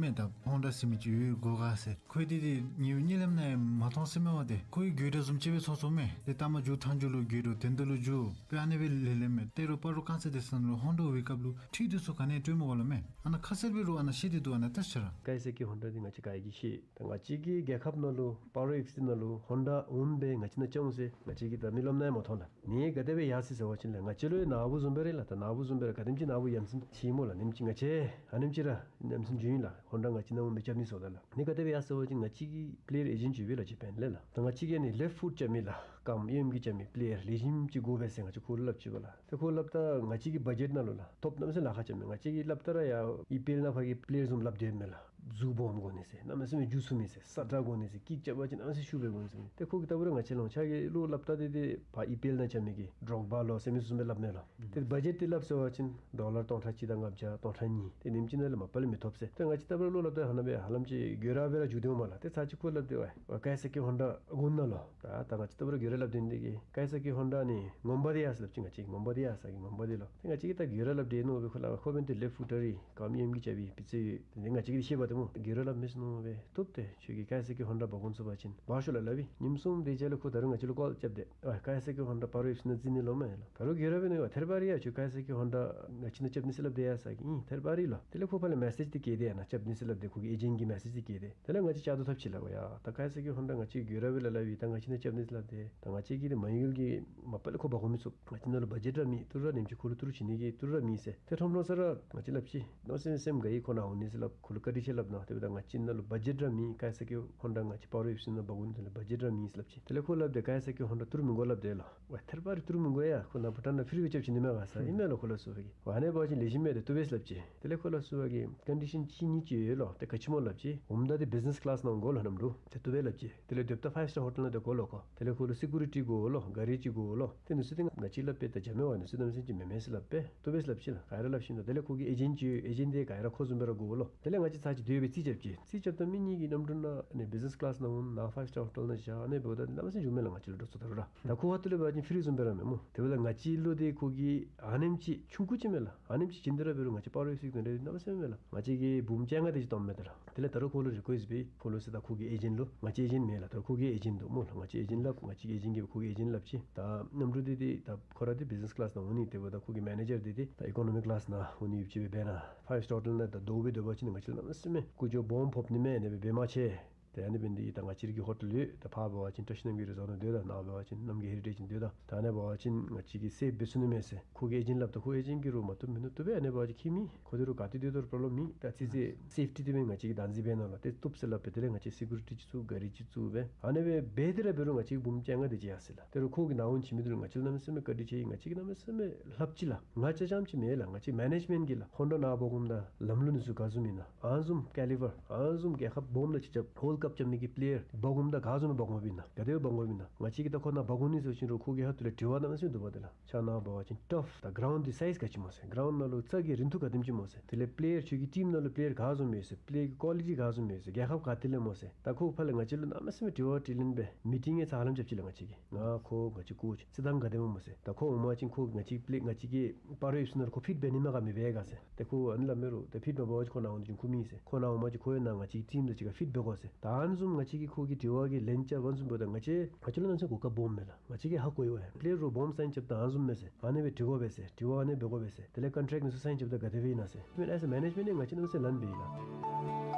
མི་ཅིག་ཡོད་གོ་ག་ཟེར། ཁོ་འདི་འདི་ཉིན་གཉིད་ལམ་ནང་ཡང་མ་མཐོང་ཟེར་མས་པ་ཏེ། ཁོ་གིས་དགོད་བྲ་བཟུམ་ཅིག་སྦེ་ཚོར་ཚོརཝ་མས། ཏེ་ལྟ་མ་འགྱོ་ཐང་རྒྱུག་ལུ་དགོད་འགྲོ་དོན་དག་ལུ་འགྱོ་སྦེ་ཨ་ནི་སྦེ་ལེབ་ལེབ་མས། ཏེ་རོགས་སྤ་རོ་རྐང་རྩེད་སྡེ་ཚན་ལུ་ཧོན་ཌ་འོང་བའི་སྐབས་ལུ་ཁྲལ་འདི་ཚུ་ག་ནི་སྤྲོད་མི་འོང་ལོ་མས། ཨ་ནཱ་ཁ་གསལ་སྦེ་རོགས་ཨ་ནཱ་བཤད་དེ་འདུག། ཨ་ནཱ་ལྟ་ཤིག་ར། ཀ་ཡ་ས་ཀི་ཧོན་ཌ་འདི་ང་བཅས་ག་ཡ་གིས་ཤེས། ད་ང་བཅས་ཀྱི་རྒྱལ་ཁབ་ནང་ལུ་སྤ་རོ་ཨེཕ་སི་ནང་ལུ་ཧོན་ཌ་འོང་སྦེ་ང་བཅས་ནང་བཅར་འོང་ཟེར་ང་བཅས་ཀྱིས་ད་རྨི་ལམ་ནང་ཡང་མ་མཐོང་ལགས། ཨ་ནི་ག་དེ་སྦེ་ཡར་སོ་ཡི་ཟེར་བ་ཅིན་ལགས་ང་བཅས་ལུ་ཡང་ནཱ་བུ་བཟུམ་སྦེ་ར་ལགས། ད་ནཱ་བུ་བཟུམ་སྦེ་ར་ག་དེམ་ཅིག་ནཱ་བུ་ཡ་མཚན་ཆེ་སྨོ་ལགས། ཨ་ནེམ་ཅིག་ར་ཡ་མཚན་ཆེ་ཡི་ལགས། ཧོན་ཌ་ང་བཅས་ནང་འོང་སྦེ་རྐྱབ་ནི་ཟེརཝ་ད་ལགས། ཨ་ནི་ག་དེ་སྦེ་ཡར་སོ་ཡི་ཟེར་བ་ཅིན་ང་བཅས་ཀྱི་པི་ལེ་ཡར་ཨེ་ཇེནཊ་ཅིག་ཡོད་པས་ལགས། ཇ་པཱན་ལས་ལགས། ད་ང་བཅས་ཀྱིས་ཨ་ནི་ལེཕཊ་ཕུཊ་རྐྱབ་མི་ལགས་ཀམ་གཡས་གཡོན་གྱི་རྐྱབ་མི་པི་ལེ་ཡར་ལེགས་ཤོམ་ཅིག་དགོ་པས་ཟེར་ང་བཅས་ཁོ་ལུ་སླབ་ཅི་པ་ལགས། ཏེ་ཁོ་སླབ་ད་ང་བཅས་ཀྱི་བ་ཇེཊ་ནང་ལུ་ལགས་ཐོབ་གནམ་མེད་ས་མེད་ལཱ་ཁག་རྐྱབ་མས། ང་བཅས་ཀྱིས་སླབ་ད་ར་ཡར་ཨི་པི་ཨེལ་ནང་ཕར་གྱི་པི་ལེ་ཡར་བཟུམ་སླབ་སྡོདཔ་མས་ལགས། གཟུགས་སྦོམ་དགོ་ནི་ཟེར་གནམ་མེད་ས་མེད་རྒྱུ་ཚུགས་མི་ཟེར་སྲ་ཀྲག་དགོ་ནི་ཟེར་ཀིག་རྐྱབ་པ་ཅིན་གནམ་མེད་ས་མེད་ཤུགས་སྦེ་དགོ་ནི་ཟེར། ཏེ་ཁོ་གིས་ད་འབད་རུང་ང་བཅས་ལུ་ཆ་གི་བློ་སླབ་ད་འདི་འདི་ཕར་ཨི་པི་ཨེལ་ནང་རྐྱབ་མི་གི་ཌོག་པ་ལོ་ཟེར་མི་བཟུམ་སྦེ་སླབ་མས་ལགས། ཏེ་བ་ཇེཊ་འདི་སླབ་ཟེར་བ་ཅིན་ཌོ་ལར་སྟོང་ཕྲག་གཅིག་དང་ལྔ་བརྒྱ་སྟོང་ཕྲག་གཉིས་ཏེ་ཨ་ནེམ་ཅིག་ནང་ལས་མ་པ་ལས་མི་ཐོབ་ཟེར། ཏེ་ང་བཅས་ད་འབད་རུང་བློ་སླབ་ད་ཧ་ལམ་སྦེ་ཧ་ལམ་ཅིག་དགོད་བྲ་སྦེ་ར་འགྱོ་དོ་མས་ལགས། ཏེ་ཚར་ཅིག་ཁོ་སླབ་སྟེ་ཝའེ་ཝའེ་ཀ་ཡ་ས་ཀི་ཧོན་ཌ་དགོ་ན་ལོ། ད་ད་ང་བཅས་ད་འབད་རུང་དགོད་བྲ་སླབ་སྟེ་འདི་གིས་ཀ་ཡ་ས་ཀི་ཧོན་ཌ་ནི་ངོ་མ་འདི་ཡ་ཟེར་སླབ་ཅི། ང་བཅས་ངོ་མ་འདི་ཡ་ཟེར་གི་ངོ་མ་འདི་ལོ། ཏེ་ང་བཅས་ཀྱིས་ད་དགོད་བྲ་སླབ་སྟེ་ནུག་སྦེ་ཁོ་ལུ་ཁོ་འབདན་ཏེ་ལེཕཊ་ཕུཊ་རེ་ཀམ་གཡས་གཡོན་གྱི་རྐྱབ་པའི་པི་ཙི་ཡོད། ཏེ་ང་བཅས་ཀྱིས་ཤེས་པ་ཏེ་སྨོ་དགོད་བྲ་སླབ་མི་ཚུགས་ནུག་སྦེ། བཏུབ་ཏེ་ཁྱོད་ཀྱིས་ཀ་ཡ་ས་ཀི་ཧོན་ཌ་འབག་འོང་ཚུགས་པ་ཅིན་འབག་ཤོག་ལགས་སླབ་ཡི། ཉིནམ་གསུམ་དེ་རྗེས་ལུ་ཁོ་ད་རུང་ང་བཅས་ལུ་ཀོལ་རྐྱབ་སྟེ་ཨ་ཀ་ཡ་ས་ཀི་ཧོན་ཌ་སྤ་རོ་ཨེཕ་སི་ནང་བཙིར་ནི་ལོ་མས་ལགས། ད་རུང་དགོད་བྲ་འབད་ནི་ཡོད། ཐད་རི་བ་རི་ཡ་ཁྱོད་ཀ་ཡ་ས་ཀི་ཧོན་ཌ་ང་བཅས་ནང་རྐྱབ་ནི་ཟེར་སླབ་སྟེ་ཡ་ཟེར་གི་ཨིན་ཐད་རི་བ་རི་ལོ། དེ་ལས་ཁོ་ཕར་ལས་མེ་སེཇ་འདི་བསྐྱལ་ཏེ་ཡ་ནཱ་རྐྱབ་ནི་ཟེར་སླབ་སྟེ་ཁོ་གི་ཨེ་ཇེནཊ་ཀྱིས་མེ་སེཇ་འདི་བསྐྱལ་ཏེ། དེ་ལས་ང་བཅས་བཅར་དོ་ཐབས་ཅིག་ལགས། ཝའེ་ཡ་ད་ཀ་ཡ་ས་ཀི་ཧོན་ཌ་ང་བཅས་དགོད་བྲ་སྦེ་སླབ་སླབ་ཡི། ད་ང་བཅས་ནང་རྐྱབ་ནི་ཟེར་སླབ་སྟེ་ད་ང་བཅས་ཀྱིས་འདི་མ་ཡུལ་གྱི་མ་པ་ལས་ཁོ་འབག་འོང་མི་ཚུགས། ང་བཅས་ནང་ལུ་བ་ཇེཊ་ར་མེད། ཏི་རུ་ར་ཨ་ནེམ་ཅིག་ཁོ་ལུ་ཏི་རུ་བྱིན་ནི་གི་ཏི་རུ་ར་མེད་ཟེར། ཏེ་ཁྲོམ་ཁྲོམ་ས་ར་ང་བཅས་སླབ་ཅི། ནོ་སེམས་སེམས་དགའ་ཡི་ཁོ་ནཱ་འོང་ནི་ཟེར་སླབ། ཁོ་ལུ་བཀའ་དྲིན་ཆེ་སླབ་ནུག། དེ་འབདཝ་ད་ང་བཅས་ནང་ལུ་བ་ཇེཊ་ར་མེད། ཀ་ཡ་ས་ཀི་ཧོན་ཌ་ང་བཅས་སྤ་རོ་ཨེཕ་སི་ནང་འབག་འོང་ནི་ལུ་བ་ཇེཊ་ར་མེད་ཟེར་སླབ་ཅི། དེ་ལས་ཁོ་སླབ་སྟེ་ཀ་ཡ་ས་ཀི་ཧོན་ཌ་ཏི་རུ་མི་དགོ་སླབ་སྟེ་ལོ། ཝའེ་ཐད་རི་བ་རི་ཏི་རུ་མི་དགོ་ཡ། ཁོ་ནཱ་བྷུ་ཊཱན་ནང་ཕི་རི་སྦེ་རྐྱབ་བྱིན་ནི་མས་ག་ཟེར་ཨིན་མས་ལོ། ཁོ་ལུ་གསོལཝ་གིས་ཝའེ་ཨ་ནི་འབད་བ་ཅིན་ལེགས་ཤོམ་མས་ཏེ་བཏུབ་པས་ཟེར་སླབ་ཅི། དེ་ལས་ཁོ་ལུ་གསོལཝ་གིས་ཀོན་ཌི་ཤཱན་ཅིག་གཉིས་ཅིག་ཡོད་ལོ། ཏེ་ག་ཅི་སྨོ་སླབ་ཅི། འོངམ་ད་འདི་བིཛ་ནེས་ཀི་ལཱསི་ནང་འོང་དགོ་ལོ། ཨ་ནེམ་འདྲཝ་ཏེ་བཏུབ་པས་སླབ་ཅི། དེ་ལས་སྡོདཔ་ད་ཕའིབ་སི་ཊར་ཧོ་ཊེལ་ནང་སྡོད་དགོ་ལོ་ཁོ། དེ་ལས་ཁོ་ལུ་སི་ཀུ་རི་ཊི་དགོ་ལོ། ག་རི་ཅིག་དགོ་ལོ། ཏེ་ཨ་ནི་ཚུ་འདི་ང་བཅས་སླབ་སྦེ་ད་འཇམ་མི་ཝའི་ཨ་ནི་ཚུ་གནམ་མེད་ས་མེད་ཅིག་མེན་མས་ཟེར་སླབ་སྦེ་བཏུབ་པས་སླབ་ཅི་ལགས། ག་ར་སླབ་ཤེས་ནུག། དེ་ལས་ཁོ་གི་ཨེ་ཇེནཊ་ཅིག་ཡོད། ཨེ་ཇེནཊ་འདི་ག་ར་ཁོ་བཟུམ་སྦེ་ར་དགོ་ལོ། དེ་ལས་ང་བཅས་ཚར་ཅིག་སྡོད་སྦེ་རྩིས་རྐྱབ་ཅི། རྩིས་རྐྱབ་ད་མི་གཉིས་ཀྱིས་ནམ་འགྱོ་ནཱ་ཨ་ནི་བིཛ་ནེས་ཀི་ལཱསི་ནང་འོང་ནཱ་ཕའིབ་སི་ཊར་ཧོ་ཊེལ་ནང་བཞག། ཨ་ནི་འབདཝ་ད་གནམ་མེད་ས་མེད་འགྱོ་མས་ལགས། ང་བཅས་ལུ་འདྲོག་སོང་ད་རུང་ར། ད་ཁོ་ཁ་ཐུག་ལས་འབད་བ་ཅིན་ཕི་རི་བཟུམ་སྦེ་ར་མེན་སྨོ། དེ་འབདཝ་ད་ང་བཅས་ལུ་འདི་ཁོ་གིས་ཨ་ནེམ་ཅིག་ཆུང་ཀུ་ཅིག་མས་ལགས། ཨ་ནེམ་ཅིག་བྱིན་ཏེ་ར་འབད་རུང་ང་བཅས་སྤ་རོ་ཨེཕ་སི་གི་དོན་འདི་གནམ་མེད་ས་མེད་མས་ལགས། ང་བཅས་ཀྱིས་འབུམ་བཅོ་ལྔ་དེ་ཅིག་བཏངམ་མས་ད་ལགས། དེ་ལས་ད་རུང་ཁོ་ལུ་རི་ཀུ་ཨེསཊ་འབད། ཁོ་ལུ་ཟེར་ད་ཁོ་གི་ཨེ་ཇེནཊ་ལུ། ང་བཅས་ཨེ་ཇེནཊ་མེད་ལགས། ད་རུང་ཁོ་གི་ཨེ་ཇེནཊ་འདུག་སྨོ་ལགས། ང་བཅས་ཨེ་ཇེནཊ་སླབ། ང་བཅས་ཨེ་ཇེནཊ་གིས་ཁོ་གི་ཨེ་ཇེནཊ་སླབ་ཅི། ད་གནམ་གྲུ་འདི་འདི་ད་ཁོ་ར་འདི་བིཛ་ནེས་ཀི་ལཱསི་ནང་འོང་ནི། དེ་འབདཝ་ད་ཁོ་གི་མེ་ནེ་ཇར་འདི་འདི་ད་ཨི་ཀོ་ནོ་མི་ཀི་ལཱསི་ནང་འོང་ནི་ཡོདཔ་ཅིག་སྦེ་འབད་ན་ཕའིབ་སི་ཊར་ཧོ་ཊེལ་ནང་ད་སྡོད་སྦེ་སྡོད་པ་ཅིན་ང་བཅས་ལུ་གནམ་མེད་ས་མེད་ཀུ་ཅོ་སྦོམ་ཕོག་ནི་མས། ཨ་ནི་སྦེ་འབད་མ་ཆེ། ཏེ་ཨ་ནི་འབད་ནི་འདི་ད་ང་བཅས་རའི་ཧོ་ཊེལ་ཡོད། ད་ཕར་འབད་བ་ཅིན་བཀྲ་ཤིས་རྣམ་རྒྱལ་རི་ཟོཊ་ནང་སྡོད་ད། ནཱ་འབད་བ་ཅིན་རྣམ་རྒྱལ་ཧེ་རི་ཊེཇ་ནང་སྡོད་ད། ད་ཨ་ནི་འབད་བ་ཅིན་ང་བཅས་ཀྱིས་སེབ་འབད་ཚུགས་ནི་མས་ཟེར་ཁོ་གི་ཨེ་ཇེནཊ་སླབ་ད་ཁོ་ཨེ་ཇེནཊ་གིས་རོགས་མ་བཏུབ་མིན་ནུག། བཏུབ་པས། ཨ་ནི་འབད་བ་ཅིན་ཁྱིམ་མི་ཁོ་འདི་རོགས་ག་ཏེ་སྡོད་དོ་རུང་པོརོབ་ལེམ་མེད། ད་ཅི་ཅི་སེཕ་ཊི་འདི་མེན་ང་བཅས་ཀྱིས་བདག་འཛིན་འབད་ནི་ལགས། ཏེ་བཏུབ་ཟེར་སླབ་སྦེ་དེ་ལས་ང་བཅས་སི་ཀུ་རི་ཊི་ཅིག་བཙུགས། ག་རི་ཅིག་བཙུགས་སྦེ་ཨ་ནི་སྦེ་འབད་དེ་ར་འབད་རུང་ང་བཅས་འབུམ་བཅོ་ལྔ་དེ་ཅིག་ཡར་སོ་ཡི་ལགས། དེ་རུང་ཁོ་གིས་ནཱ་འོང་བྱིན་མི་འདི་རོགས་ང་བཅས་ལུ་གནམ་མེད་ས་མེད་བཀའ་དྲིན་ཆེ་ཡི། ང་བཅས་ཀྱིས་གནམ་མེད་ས་མེད་ལྷབ་ཅི་ལགས། ང་བཅས་རྐྱངམ་ཅིག་མེན་ལགས། ང་བཅས་མེ་ནེཇ་མེནཊ་གིས་ལགས། ཧོན་ཌ་ནཱ་འབག་འོངམ་ད་ལམ་ལུགས་འདི་ཚུ་ག་བཟུམ་ཨིན་ན། ཨ་ནི་བཟུམ་ཀེ་ལི་བར་ཨ་ནི་བཟུམ་རྒྱལ་ཁབ་སྦོམ་ལུ་ཅིག་རྐྱབ། ཧོལ་ ལགཔ་རྐྱབ་མི་གི་པི་ལེ་ཡར་འབག་འོངམ་ད་ག་བཟུམ་འབག་འོང་པས་ན། ག་དེ་སྦེ་འབག་འོང་པས་ན། ང་བཅས་ཀྱིས་ད་ཁོ་ནཱ་འབག་འོང་ནི་ཟེར་བ་ཅིན་རུང་ཁོ་གི་ཧ་ཏུ་ལས་དྲི་བ་གནམ་མེད་ས་མེད་འདུག་པ། དེ་ལགས་ཕྱག་ནཱ་འབད་བ་ཅིན་ཊརཕ་དང་ག་རའུནཌ་འདི་སའིཛ་ག་ཅི་སྨོ་ཟེར། ག་རའུནཌ་ནང་ལུ་རྩྭ་གི་རིང་ཐུང་ག་དེམ་ཅིག་སྨོ་ཟེར། དེ་ལས་པི་ལེ་ཡར་ཁྱོད་ཀྱི་ཊིམ་ནང་ལུ་པི་ལེ་ཡར་ག་བཟུམ་ཡོད་ཟེར། པི་ལེ་ཡར་གྱི་ཀོ་ལི་ཊི་ག་བཟུམ་ཡོད་ཟེར། རྒྱལ་ཁབ་ག་ཏེ་ལས་སྨོ་ཟེར། ད་ཁོ་ཕར་ལས་ང་བཅས་ལུ་གནམ་མེད་ས་མེད་དྲི་བ་དྲིས་ལན་འབད། མི་ཊིང་ཡང་ཚ་ཧ་ལམ་རྐྱབ་ཅི་ལགས། ང་བཅས་ཀྱིས་ང་ཁོ་ང་བཅས་ཀོ་ཆི་རྩེད་ཐངས་ག་དེ་སྨོ་ཟེར། ད་ཁོ་འོང་པ་ཅིན་ཁོ་ང་བཅས་པི་ལེ་ང་བཅས་ཀྱི་སྤ་རོ་ཨེཕ་སི་ནང་ལུ་ཁོ་ཕིཊ་འབད་ནི་མས་ག་མི་འབད་ག་ཟེར། ཏེ་ཁོ་ཨ་ནི་སླབ་མས་རུང་ཏེ་ཕིཊ་མ་འབད་བ་ཅིན་ཁོ་ནཱ་འོང་དོ་ཅིན་ཁུམ་ཨིན་ཟེར། ཁོ་ནཱ་འོང་པ་ཅིན་ཁོ་ཡང་ནཱ་ང་བཅས་ཀྱི་ཊིམ་དང་གཅིག་ཁར་ཕིཊ་འབད་དགོ་ཟེར། ད་ཨ་ནི་བཟུམ་ང་བཅས་ཀྱིས་ཁོ་གི་དྲི་བ་གི་ལན་རྐྱབ་ཨ་ནི་བཟུམ་འབདཝ་ད་ང་བཅས་ང་བཅས་ལུ་གནམ་མེད་ས་མེད་གོ་སྐབས་སྦོམ་མས་ལགས། ང་བཅས་ཀྱིས་ཧ་གོ་ཡི་བ་ཡ། པི་ལེ་ཡར་རུང་སྦོམ་སའིན་རྐྱབ་ད་ཨ་ནི་བཟུམ་མས་ཟེར། ཨ་ནི་སྦེ་འདྲི་དགོ་པས་ཟེར། དྲི་བ་ཨ་ནི་འབད་དགོ་པས་ཟེར། དེ་ལས་ཀོན་ཊེཀཊ་ནི་ཚུ་སའིན་རྐྱབ་ད་ག་དེ་སྦེ་ཨིན་ན་ཟེར། ཨེ་སི་མེ་ནེཇ་མེནཊ་ནི་ང་བཅས་གནམ་མེད་ས་མེད་ལན་འབད་ཡི་ལགས།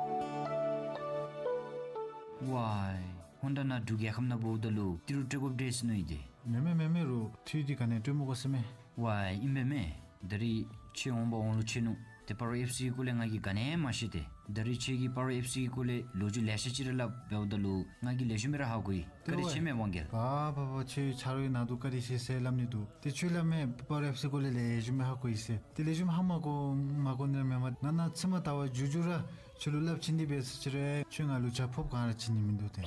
ཝའི། ཧོན་ཌ་ནཱ་འབྲུག་རྒྱལ་ཁབ་ནང་འབདཝ་ད་ལུ་ཏི་རུ་སྤྲོད་དགོཔ་འདྲས་ཟེར་མནོ་ཡི་ཏེ། མེན་མེན་མེན་མེན་རུང་འཐུས་འདི་ག་ནི་སྤྲོད་མི་དགོ་ཟེར་མས། ཝའི་ཨིན་པས་མས། ད་རིས་ཁྱོད་འོང་པ་འོང་ལོ་ཆེ་ནུག། ཏེ་སྤ་རོ་ཨེཕ་སི་གི་སྐོར་ལས་ང་གིས་ག་ནི་ཡང་མ་ཤེས་ཏེ། ད་རིས་ཁྱོད་ཀྱིས་སྤ་རོ་ཨེཕ་སི་གི་སྐོར་ལས་ལོ་རྒྱུས་ལེ་ཤ་ཅིག་ར་སླབ་འབདཝ་ད་ལུ་ང་གིས་ལེགས་ཤོམ་སྦེ་ར་ཧ་གོ་ཡི། བཀའ་དྲིན་ཆེ་མས་དབང་རྒྱལ། བ་བ་བ་ཁྱོད་ཆ་རོགས་ནཱ་འདུག། བཀའ་དྲིན་ཆེ་ཟེར་སླབ་ནི་འདུག། ཏེ་ཁྱོད་སླབ་མས་སྤ་རོ་ཨེཕ་སི་སྐོར་ལས་ལེགས་ཤོམ་སྦེ་ཧ་གོ་ཡི་ཟེར། ཏེ་ལེགས་ཤོམ་ཧ་མ་གོ་མ་གོ་ནི་ར་མེན་པར་ང་ནཱ་ཚེར་མ་ཟླ་བ་མཇུག་མཇུག་ར་ཁྱོད་ལུ་སླབ་ཕྱིན་ཏེ་འབད་ཟེར་ཅི་རུང་ཁྱོད་ང་ལུ་ཇ་ཕོརཔ་གང་ར་བྱིན་ནི་མིན་འདུག་ཏེ།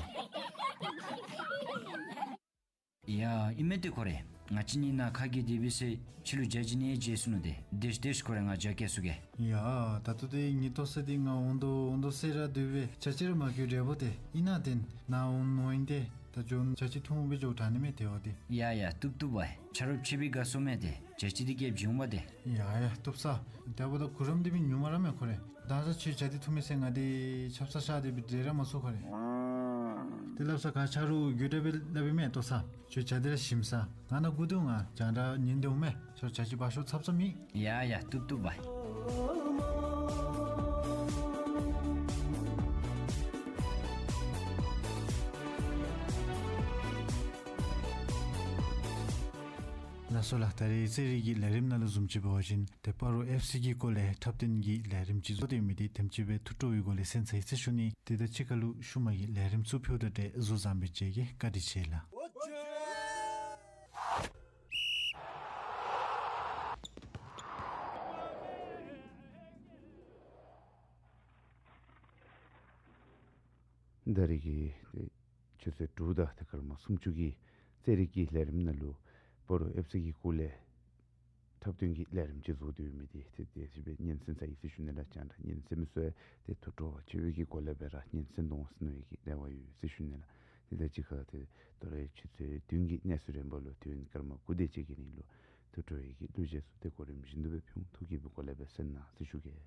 ཡ་ཨིན་མས་ཏེ་ཁོ་རེ། ང་བཅས་གཉིས་ནཱ་ཁ་གྱེས་ཏེ་འབད་ཟེར་ཁྱོད་ལུ་ཇ་བྱིན་ནི་བརྗེད་སོ་ནུག་ཏེ། དེ་ཤ་དེ་ཤ་ཁོ་རེ་ང་ཇ་བཀལ་ཚུགས་གེ། ཡ་ད་ལྟོ་ཏེ་ངེའི་ལྟོ་ཚང་འདི་ང་འོང་དོ་འོང་དོ་ཟེར་ར་སྡོད་པས། ཇ་ཅིག་ར་མ་བཀོལ་འདྲས་པོ་ཏེ། ཨིན་ན་ཏེ་ནཱ་འོང་ནི་ཨིན་ཏེ། ད་འགྱོ་ཇ་ཅིག་འཐུང་སྦེ་འགྱོ་དྲག་ནི་མས་ཏེ་འོ་ཏེ། ཡ་ཡ་བཏུབ་བཏུབ་བ། ཆ་རོགས་ཁྱོད་འབད་དགའ་སོང་མས་ཏེ། ཇ་ཅིག་འདི་བཀལ་བྱིན་འོང་བ་ཏེ། ཡ་ཡ་བཏུབ་ས། དེ་འབདཝ་ད་གུ་རམ་འདི་སྦེ་ཉུང་མ་ར་མས་ཁོ་རེ། ད་ས་ཁྱོད་ཇ་འདི་འཐུང་མི་ཟེར་ང་འདི་ཆབ་གསང་བཤལ་ཏེ་སྦེ་འདྲེ་ར་མ་ཚུགས་ཁོ་རེ། ཏེ་སླབ་ས་ག་ཆ་རོགས་རྒྱུ་འབྲས་སྦེ་སླབ་ཨིན་མས་ལྟོ་ཚང་། ཁྱོད་ཇ་འདི་ར་ཞིམ་ས། ང་ནཱ་སྒུག་སྡོད་འོང་། ང་རྒྱང་བསྒྲགས་ཉན་ཏེ་འོང་མས། ཁྱོད་ཇ་ཅིག་འབག་ཤོག། ཚབ་ཚབ་མེད། ཡ་ཡ་བཏུབ་བཏུབ་བ། ལགས་སོ་ལགས། ད་རིས་རྩེད་རིགས་ཀྱི་ལས་རིམ་ནང་ལུ་བཟུམ་ཅིག་འབད་བ་ཅིན་ཏེ་སྤ་རོ་ཨེཕ་སི་གི་སྐོར་ལས་འཁྲབ་སྟོན་གྱི་ལས་རིམ་ཅིག་བཟོ་སྟེ་ཡོད་མི་འདི་དེམ་ཅིག་སྦེ་ཐུགས་སྤྲོ་བའི་སྒོ་ལས་གསན་ཚར་ཡི་ཟེར་ཞུ་ནི། ཏེ་ད་ཅི་ཁ་ལུ་ཤུལ་མ་གི་ལས་རིམ་ཚུ་ཕུལཝ་ད་ཏེ་གཟུགས་བཟང་སྦེ་མཇལ་གེ། བཀའ་དྲིན་ཆེ་ལགས། ད་རིས་ཀྱི་ཏེ་ཆུ་ཚོད་དྲུག་དང་ཏེ་སྐར་མ་སུམ་ཅུ་གི་རྩེད་རིགས་ཀྱི་ལས་རིམ་ནང་ལུ་སྤ་རོ་ཨེཕ་སི་གི་སྐོར་ལས་འཁྲབ་སྟོན་གྱི་ལས་རིམ་ཅིག་བཟོ་སྟེ་ཡོད་མི་འདི་ཏེ་དེ་ཅིག་སྦེ་ཉན་གསན་ཚར་ཡི་ཟེར་ཞུ་ནི་ལགས། རྒྱང་བསྒྲགས་ཉན་གསན་མི་ཚུ་ཡང་ཏེ་ཐུགས་སྤྲོ་བ་ཆེ་བའི་གི་སྒོ་ལས་སྦེ་ར་ཉན་གསན་གཏང་ཟེར་མནོ་བའི་གི་རེ་བ་ཡོད་ཟེར་ཞུ་ནི་ལགས། ཏེ་ད་ཅི་ཁ་ཏེ་དོ་རུང་ཆུ་ཚོད་བདུན་གྱི་གནས་ཚུལ་རན་པ་ལུ་དུས་ཡུན་སྐར་མ་དགུ་དེ་ཅིག་གི་རིང་ལུ་ཐུགས་སྤྲོ་བའི་གི་གླུ་གཞས་ཚུ་ཏེ་གོ་རིམ་བཞིན་དུ་སྦེ་ཕུལ་འོང་། ཐུགས་དགྱེས་པའི་སྒོ་ལས་སྦེ་གསན་གནང་ཟེར་ཞུ་གེ།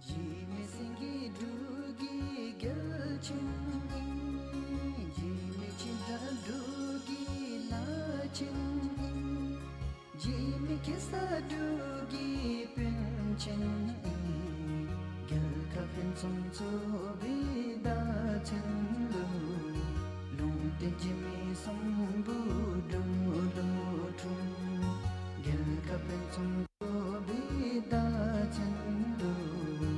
འཇིགས་མེད་སེང་གེ་འབྲུག་གི་རྒྱལ་ཆེན་ཨིན། འཇིགས་མེད་ཆེན་བྲག་འབྲུག་གི་བླ་ཆེན་ཨིན། འཇིགས་མེད་གེ་སར་འབྲུག་གི་དཔོན་ཆེན་ཨིན། རྒྱལ་ཁབ་ཕུན་སུམ་ཚོགས་པའི་བདག་ཆེན་ལུ། ལུང་བསྟན་འཇིགས་མེད་སྲིན་པོ་འབྲུག་ལུ་འཁྲུངས། རྒྱལ་ཁབ་ཕུན་སུམ་ཚོགས་པའི་བདག་ཆེན་ལུ།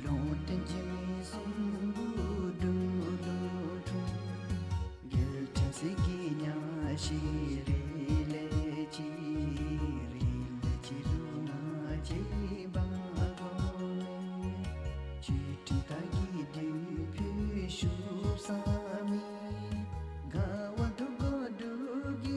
ལུང་བསྟན་འཇིགས་མེད་སྲིན་པོ་འབྲུག་ལུ་འཁྲུངས། རྒྱལ་ཕྲན་སྲས་ཀྱི་གཉའ་ཤིང་རིལ་ལེ་ཅིག། རིལ་ལེ་ཅིག་རུ་ང་བཅས་འབག་དགོ་མས། ཆོས་ཁྲིམས་དར་གྱི་མདུད་པོ་ཤུབས་ས་མེད། དགའ་བ་འགྲུབ་དགོ་འབྲུག་གི་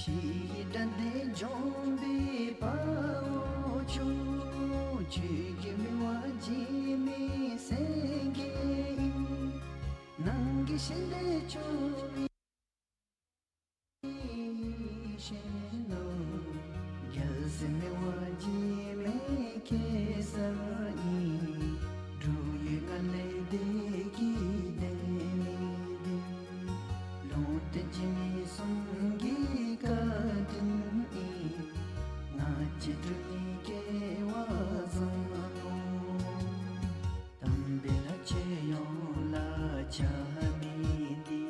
ཕྱི་ཡི་དགྲ་སྡེ་འཇོམས་པའི་དཔའ་བོ་མཆོག། ཆོས་ཀྱི་མི་དབང་འཇིགས་མེད་སེང་གེ་ཨིན། ནང་གི་ཞི་བདེ་སྐྱོབ་པའི་གཞོན་ནུ། རྒྱལ་སྲས་མི་དབང་འཇིགས་མེད་གེ་སར་ཨིན། འབྲུག་ཡུལ་ལྔ་ལས་འདས་ཀྱི་གདན་ནི་གདན། ལུང་བསྟན་འཇིགས་མེད་གསུམ་གྱི་བཀའ་དྲིན་ཨིན། ང་བཅས་འབྲུག་གི་སྐལ་བ་བཟང་ནུ། དམ་པའི་ལྷ་ཆོས་ཡོངས་ལ་ཆགས་མི་འདི།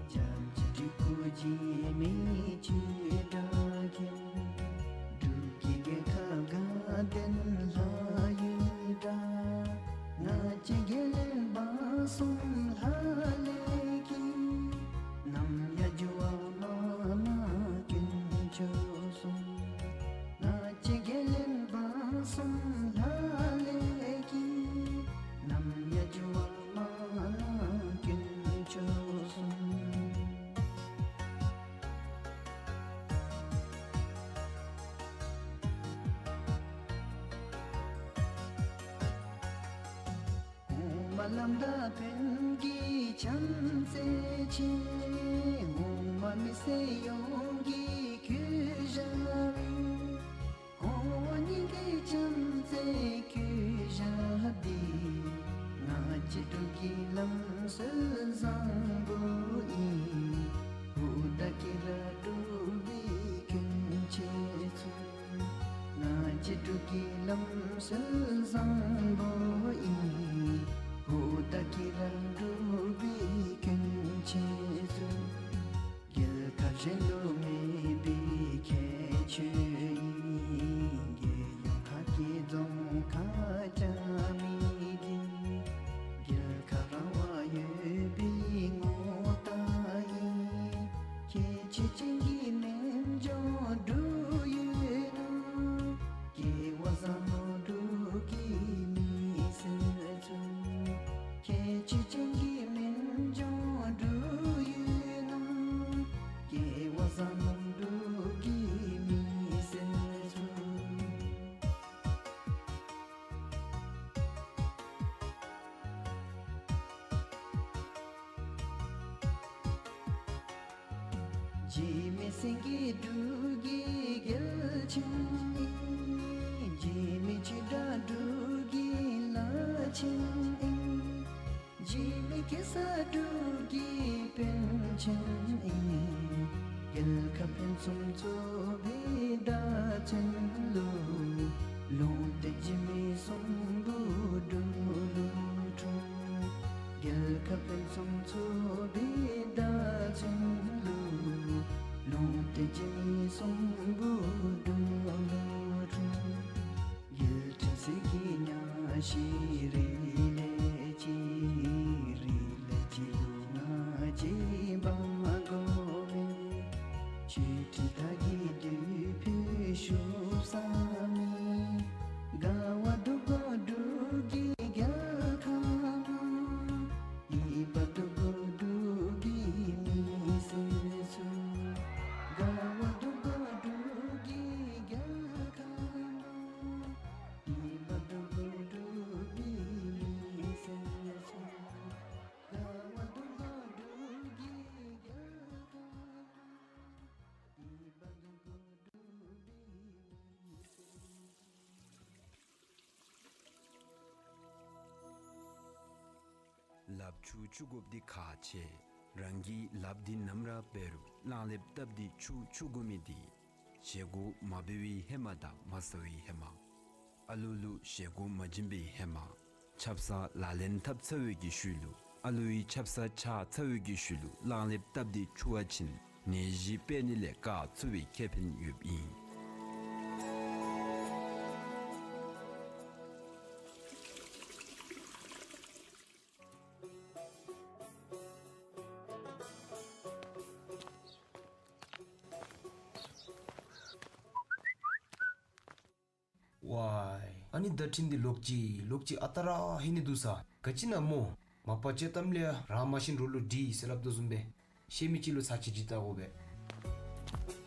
སྐྱབས་རྗེ་སྤྲུལ་སྐུ་འཇིགས་མེད་ཆོས་གྲགས་མཁན། འབྲུག་གི་རྒྱལ་ཁབ་དགའ་ལྡན་ལྷ་ཡུལ་འདྲ། ང་བཅས་དགེ་ལྡན་འབངས་གསུམ་ལྷ་ལས་སྐྱེས། ནམ་ཡང་འགྱུར་བ་མ་གནང་དཀོན་མཆོག་གསུམ། ང་བཅས་དགེ་ལྡན་འབངས་གསུམ་ལྷ་ལས་སྐྱེས། ནམ་ཡང་འགྱུར་བ་མ་གནང་དཀོན་མཆོག་གསུམ། འོག་མ་བླ་མ་དང་བོན་གྱི་བྱམས་བརྩེ་ཆེ། འོག་མ་མི་སེར་ཡོངས་ཀྱི་གུས་ཞབས་ཨིན། ཁོང་གཉིས་ཀྱི་བྱམས་བརྩེ་གུས་ཞབས་འདི། ང་བཅས་འབྲུག་གི་ལམ་སྲོལ་བཟང་པོ་ཨིན། ཧུར་ཐག་གིས་ར་འབྲུག་པའི་སྐྱོན་ཆ་ཚུ། ང་བཅས་འབྲུག་གི་ལམ་སྲོལ་བཟང་པོ་ཨིན། ཧུར་ཐག་གིས་ར་འབྲུག་པའི་སྐྱོན་ཆ་ཚུ། རྒྱལ་ཁབ་གཞན་དུ་མེད་པའི་ཁྱད་ཆོས་ཨིན། རྒྱལ་ཡོངས་ཁ་སྐད་རྫོང་ཁ་བཅའ་མི་འདི། རྒྱལ་ཁབ་རང་དབང་ཡོད་པའི་ངོ་རྟགས་ཨིན། ཁྱད་ཆོས་ཅན་གྱི་སྨན་ལྗོངས་འབྲུག་ཡུལ་ན། སྐལ་བ་བཟང་ནུ་འབྲུག་གི་མི་སེར་ཚུ། ཁྱད་ཆོས་ཅན་གྱི་སྨན་ལྗོངས་འབྲུག་ཡུལ་ན། སྐལ་བ་བཟང་ནུ་འབྲུག་གི་མི་སེར་ཚུ། འཇིགས་མེད་སེང་གེ་འབྲུག་གི་རྒྱལ་ཆེན་ཨིན། འཇིགས་མེད་ཆོས་གྲགས་འབྲུག་གི་བླ་ཆེན་ཨིན། འཇིགས་མེད་གེ་སར་འབྲུག་གི་དཔོན་ཆེན་ཨིན། རྒྱལ་ཁབ་ཕུན་སུམ་ཚོགས་པའི་བདག་བཙན་ལུ། ལུང་བསྟན་འཇིགས་མེད་གསུམ་པོ་འབྲུག་ལུ་འཁྲུངས། རྒྱལ་ཁབ་ཕུན་སུམ་ཚོགས་པའི་བདག་བཙན་ལུ། ལུང་བསྟན་འཇིགས་མེད་གསུམ་པོ་འབྲུག་ལུ་འཁྲུངས། རྒྱལ་ཕྲན་སྲས་ཀྱི་གཉའ་ཤིང་རིགས་ལས་ཆད། རིགས་ལས་ཆད་ལུ་ང་བཅས་འབངས་དགོ་པས། ཆོས་ཁྲི་དར་གྱི་མདུད་པོ་ཤུགས་བསམ་མི། དགའ་བ་འདུ་དགོ་འབྲུག་གི་རྒྱལ་ཁམས་ན། ཡིད་པ་འདུ་དགོ་འབྲུག་གི་མི་སེར་ཚུ། དགའ་བ་འདུ་དགོ་འབྲུག་གི་རྒྱལ་ཁམས་ན། ཡིད་པ་འདུ་དགོ་འབྲུག་གི་མི་སེར་ཚུ། དགའ་བ་འདུ་དགོ་འབྲུག་གི་རྒྱལ་ཁམས་ན། ཡིད་པ་འདུ་དགོ་འབྲུག་གི་མི་སེར་ཚུ། ལགཔ་འཁྱུ་འཁྱུ་དགོཔ་འདི་ཁག་ཆེ། རང་གིས་ལགཔ་འདི་ནམ་ར་འབད་རུང་གླང་ལེབ་བཏབ་སྟེ་འཁྱུ་འཁྱུ་དགོ་མི་འདི། བཞེས་སྒོ་མ་འབད་བའི་ཧེ་མ་དང་མ་ཟ་བའི་ཧེ་མ། ཨ་ལུ་ལུ་བཞེས་སྒོ་མ་བྱིན་པའི་ཧེ་མ། ཆབ་གསང་ལག་ལེན་འཐབ་ཚར་བའི་གི་ཤུལ་ལུ་ཨ་ལུའི་ཆབ་གསང་ཆག་ཚར་བའི་གི་ཤུལ་ལུ་གླང་ལེབ་བཏབ་སྟེ་འཁྱུ་བ་ཅིན་ནད་གཞི་འཕེལ་ནི་ལས་བཀག་ཚུགས་པའི་ཁེ་ཕན་ཡོདཔ་ཨིན། ཝའི། ཨ་ནི་བརྡ་འཕྲིན་འདི་ལོག་ཅི་ལོག་ཅི་ཨ་རྟག་ར་ལྷོད་ནི་འདུག་ས། ག་ཅི་ཨིན་ན་སྨོ། མ་པ་ཅིག་གཏམ་ལས་རང་མ་ཤེས་རོགས་ལུ་དྲིས་ཟེར་སླབ་དོ་བཟུམ་སྦེ། ཤེས་མི་ཅིག་ལུ་ཚར་ཅིག་དྲིས་བལྟ་དགོ་པས།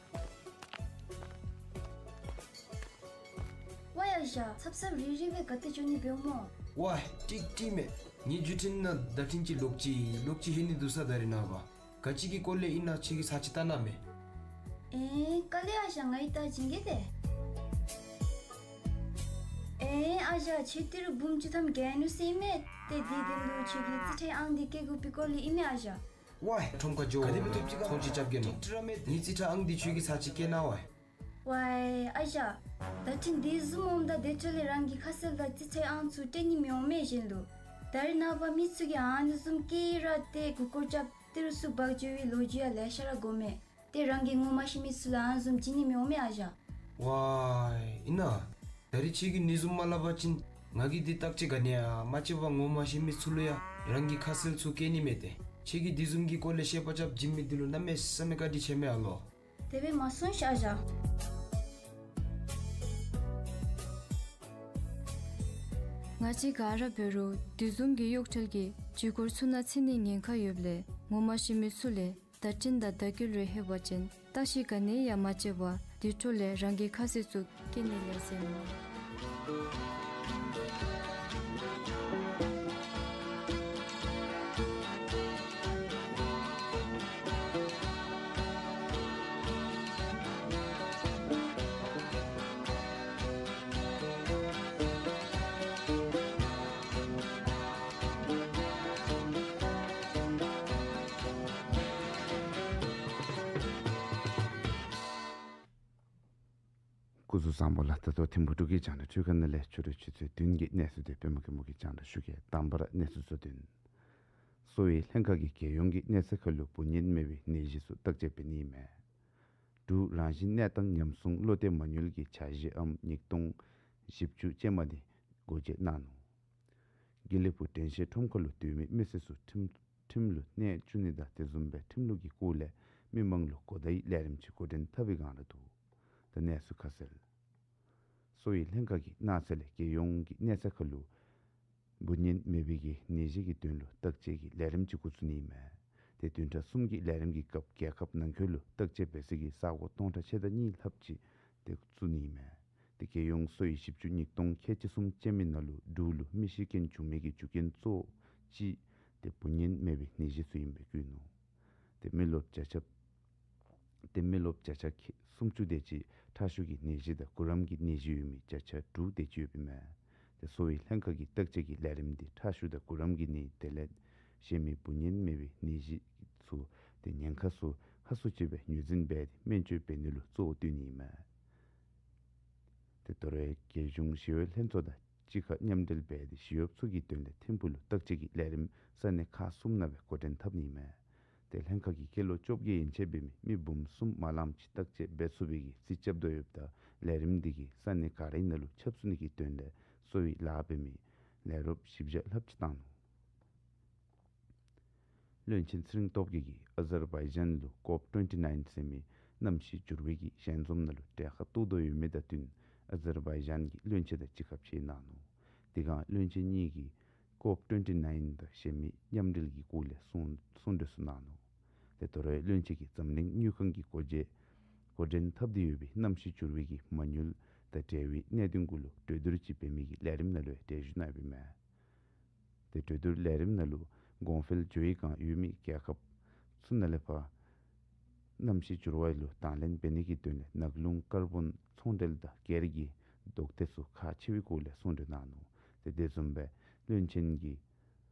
ཨ་ཞང་ཚབ་ཚབ་རི་རི་སྦེ་ག་ཏེ་འགྱོ་ནི་འབདཝ་སྨོ། ཝའེ་ཀྲིག་ཀྲི་མས། ངེའི་བརྒྱུད་འཕྲིན་ནང་བརྡ་འཕྲིན་ཅིག་ལོག་ཅི་ལོག་ཅི་ལྷོད་ནི་འདུག་ས། ད་རིས་ནངས་པ་ག་ཅི་གི་སྐོར་ལས་ཨིན་ན་ཁྱོད་ཀྱིས་ཚར་ཅིག་བལྟ་གནང་མས། ཨེ་དཀའ་ལས་ཨ་ཞང་ང་གིས་བལྟ་བྱིན་གེ་ཏེ། ཨེ་ཨ་ཞང་ཁྱོད་ཏི་རུ་འབུམ་བཅུ་ཐམ་གྱོན་ནུག་ཟེར་མས། ཏེ་དེ་དེ་ལུ་ཁྱོད་ཀྱིས་རྩིས་ཁྲའི་ཨང་འདི་སྐྱེལ་དགོ་པའི་སྐོར་ལས་ཨིན་མས་ཨ་ཞང་། ཝའེ་ཁྲོམ་ཁར་འགྱོ། ག་དེ་སྦེ་བཏུབ་ཅི་ག་ཚོང་ཅིག་རྐྱབ་གེ་ནོ། ངེའི་རྩིས་ཁྲ་ཨང་འདི་ཁྱོད་ཀྱིས་ཚར་ཅིག་སྐྱེལ་གནང་ཝའེ། ཝའེ་ཨ་ཞང་། བརྡ་འཕྲིན་འདི་བཟུམ་འོངམ་ད་དེ་འཕྲོ་ལས་རང་གི་ཁ་གསལ་དང་རྩིས་ཁྲའི་ཨང་ཚུ་སྤྲོད་ནི་མི་འོང་མས་གཞན་ལུ། ད་རིས་ནངས་པ་མི་ཚུ་གིས་ཨ་ནི་བཟུམ་སྐྱེལ་ར་ཏེ་མགུ་སྐོར་རྐྱབ་ཏི་རུ་ཚུར་འབག་འགྱོ་བའི་ལོ་རྒྱུས་ཡང་ལེ་ཤ་ར་གོ་མས། ཏེ་རང་གིས་ངོ་མ་ཤེས་མི་ཚུ་ལུ་ཨ་ནི་བཟུམ་བྱིན་ནི་མི་འོང་མས་ཨ་ཞང་། ཝའེ་ཨིན་ན། ད་རིས་ཁྱོད་ཀྱིས་ཨ་ནི་བཟུམ་མ་སླབ་པ་ཅིན་ང་གིས་འདི་བརྟག་དཔྱད་ག་ནི་ཡང་མ་རྐྱབ་པར་ངོ་མ་ཤེས་མི་ཚུ་ལུ་ཡང་རང་གི་ཁ་གསལ་ཚུ་སྐྱེལ་ནི་མས་ཏེ། ཁྱོད་ཀྱིས་འདི་བཟུམ་གྱི་སྐོར་ལས་བཤད་པ་རྐྱབ་བྱིན་མི་འདི་ལུ་གནམ་མེད་ས་མེད་བཀའ་དྲིན་ཆེ་མས་ཨ་ལོ། དེ་སྦེ་མ་གསུངས་ཤིག་ཨ་ཞང་། ང་བཅས་ག་ར་འབད་རུང་དེ་བཟུམ་གྱི་གཡོག་ཁྲལ་གྱི་བརྒྱུད་སྐོར་ཚུ་ནང་ཚུད་ནིའི་ཉེན་ཁ་ཡོདཔ་ལས་ངོ་མ་ཤེས་མི་ཚུ་ལས་བརྡ་འཕྲིན་དང་བརྡ་སྐུལ་རེ་ལྷོད་པ་ཅིན་བརྟག་ཞིབ་ག་ནི་ཡང་མ་རྐྱབ་པར་དེ་འཕྲོ་ལས་རང་གི་ཁ་གསལ་ཚུ་སྐྱེལ་ནི་ལས་ཟེར་ནུག། སྐུ་གཟུགས་བཟང་པོ་ལགས། ད་ལྟོ་ཐིམ་ཕུག་འབྲུག་གི་རྒྱང་བསྒྲགས་ཁང་ནང་ལས་ཕྱི་རུ་ཆུ་ཚོད་བདུན་གྱི་གནས་ཚུལ་དེ་པདྨ་མགོན་པོ་གིས་རྒྱང་བསྒྲགས་ཞུ་གེ། དང་པ་ར་གནས་ཚུལ་གཙོ་དོན། གསོ་བའི་ལྷན་ཁག་གིས་རྒྱལ་ཡོངས་ཀྱི་གནས་ཚད་ཁར་ལུ་འབུ་གཉན་མེད་པའི་ནད་གཞི་ཚུ་བརྟག་དཔྱད་འབད་ནི་ཨིན་མས། འབྲུག་རང་བཞིན་གནས་སྟངས་ཉམས་སྲུང་བློ་གཏད་མ་དངུལ་གྱིས་འཆར་གཞི་ཨམ་ཉིས་སྟོང་བཞི་བཅུ་ཅན་མ་དེ་སྒོ་འབྱེད་གནང་ནུག། དགེ་ལེགས་ཕུག་དྲན་ཤེས་ཁྲོམ་ཁ་ལུ་སྡོད་མི་མི་སེར་ཚུ་ཁྲིམས་ཁྲིམས་ལུ་གནས་བཅུག་ནི་དང་དེ་བཟུམ་སྦེ་ཁྲིམས་ལུགས་ཀྱི་སྐོར་ལས་མི་མང་ལུ་གོ་བརྡའི་ལས་རིམ་ཅིག་འགོ་འདྲེན་འཐབ་པའི་སྒང་ར་འདུག། ད་གནས་ཚུལ་ཁ་གསལ། གསོ་བའི་ལྷན་ཁག་གིས་གནངས་ཚེ་ལས་རྒྱལ་ཡོངས་ཀྱི་གནས་ཚད་ཁར་ལུ་འབུ་གཉན་མེད་པའི་གི་ནད་གཞི་གི་དོན་ལུ་བརྟག་དཔྱད་ཀྱི་ལས་རིམ་ཅིག་འགོ་བཙུགས་ནི་ཨིན་མས། ཏེ་བདུན་ཕྲག་གསུམ་གྱི་ལས་རིམ་གྱི་སྐབས་རྒྱལ་ཁབ་ནང་འཁོད་ལུ་བརྟག་དཔྱད་འབད་ས་གི་ས་གོ་སྟོང་ཕྲག་ཕྱེད་དང་གཉིས་ལྷགཔ་ཅིག་ཏེ་བཙུགས་ནི་ཨིན་མས། ཏེ་རྒྱལ་ཡོངས་གསོ་བའི་ཞིབ་འཇུག་ཉིས་སྟོང་ཁལ་གཅིག་གསུམ་ཅན་མའི་ནང་ལུ་འབྲུག་ལུ་མི་ཤི་རྐྱེན་བྱུང་མི་གི་རྒྱུ་རྐྱེན་གཙོ་བོ་ཅིག་ཏེ་འབུ་གཉན་མེད་པའི་ནད་གཞི་ཚུ་ཨིནམ་སྦེ་བཀོད་ནུག། ཏེ་མི་རློབས་བརྒྱ་ཆ་ཏེ་མི་རློབས་བརྒྱ་ཆ་ཁལ་སུམ་ཅུ་དེ་ཅིག་ཁྲག་ཤུགས་ཀྱི་ནད་གཞི་དང་གུ་རམ་གྱི་ནད་གཞི་ཡོད་མི་བརྒྱ་ཆ་དྲུག་དེ་ཅིག་ཡོདཔ་ཨིན་མས། ཏེ་གསོ་བའི་ལྷན་ཁག་གི་བརྟག་དཔྱད་ཀྱི་ལས་རིམ་འདི་ཁྲག་ཤུགས་དང་གུ་རམ་གྱི་ནད་དེ་ལས་གཞན་མི་འབུ་གཉན་མེད་པའི་ནད་གཞི་ཚུ་ཏེ་ཉེན་ཁ་ཚུ་ཧ་སུ་ཅིག་སྦེ་ངོས་འཛིན་འབད་དེ་སྨན་བཅོས་འབད་ནི་ལུ་གཙོ་བོ་བཏོན་ནི་ཨིན་མས། ཏེ་དོ་རུང་རྒྱལ་གཞུང་ཞི་གཡོག་ལྷན་ཚོགས་དང་གཅིག་ཁར་མཉམ་འབྲེལ་འབད་དེ་ཞི་གཡོགཔ་ཚུ་གི་དོན་ལས་ཐིམ་ཕུག་ལུ་བརྟག་དཔྱད་ཀྱི་ལས་རིམ་ས་གནས་ཁག་གསུམ་ནང་སྦེ་འགོ་འདྲེན་འཐབ་ནི་ཨིན་མས། ཏེ་ལྷན་ཁག་གིས་སྐྱེས་ལོ་བཅོ་བརྒྱད་ཡན་ཆད་འབད་མི་མི་འབུམ་གསུམ་མ་ལངམ་ཅིག་བརྟག་དཔྱད་འབད་ཚུགས་པའི་གི་རྩིས་རྐྱབ་དོ་ཡོདཔ་ད་ལས་རིམ་འདི་གིས་ས་གནས་ག་རའི་ནང་ལུ་ཁྱབ་ཚུགས་ནི་གི་དོན་ལས་གསོ་བའི་ལཱ་འབད་མི་ལས་རོགསཔ་བཞི་བརྒྱ་ལྷགཔ་ཅིག་བཏང་ནུག། བློན་ཆེན་ཚེ་རིང་སྟོབས་རྒྱས་ཀྱིས་ཨ་ཛར་བའི་ཇཱན་ལུ་ཀོབ་ཊུ་ཝེན་ཊི་ནའིན་ཟེར་མི་གནམ་གཤིས་འགྱུར་བའི་གི་ཞལ་འཛོམས་ནང་ལུ་གྲལ་ཁར་གཏོགས་དོ་ཡོད་མི་དང་བསྟུན་ཨ་ཛར་བའི་ཇཱན་གྱི་བློན་ཆེན་དང་གཅིག་ཁར་ཕྱད་གནང་ནུག། དེ་སྒང་བློན་ཆེན་གཉིས་ཀྱིས་ཀོབ་ཊུ་ཝེན་ཊི་ནའིན་དང་གཞན་མི་མཉམ་འབྲེལ་གྱི་སྐོར་ལས་གསུང་གསུང་གྲོས་ཚུ་གནང་ནུག། ཏེ་དོ་རུང་བློན་ཆེན་གྱིས་འཛམ་གླིང་དངུལ་ཁང་གིས་སྒོ་འབྱེད་འགོ་འདྲེན་འཐབ་སྟེ་ཡོད་པའི་གནམ་གཤིས་འགྱུར་བའི་གི་མ་དངུལ་དང་འབྲེལ་བའི་གནད་དོན་གུ་ལུ་གྲོས་བསྡུར་ཅིག་འབད་མི་གི་ལས་རིམ་ནང་ལུ་ཡང་གྲལ་བཞུགས་གནང་ཡོདཔ་ཨིན་མས། ཏེ་གྲོས་བསྡུར་ལས་རིམ་ནང་ལུ་གོང་འཕེལ་འགྱོ་བའི་སྒང་ཡོད་མི་རྒྱལ་ཁབ་ཚུ་ནང་ལས་ཕར་གནམ་གཤིས་འགྱུར་བ་ལུ་དང་ལེན་འབད་ནི་གི་དོན་ལས་ནགས་ཀླུང་ཀར་བོན་ཚོང་འབྲེལ་དང་སྒེར་གྱི་ལྡོག་སྟེ་ཚུ་ཁག་ཆེ་བའི་སྐོར་ལས་གསུང་གྲོས་གནང་ནུག། ཏེ་དེ་བཟུམ་སྦེ་བློན་ཆེན་གྱིས་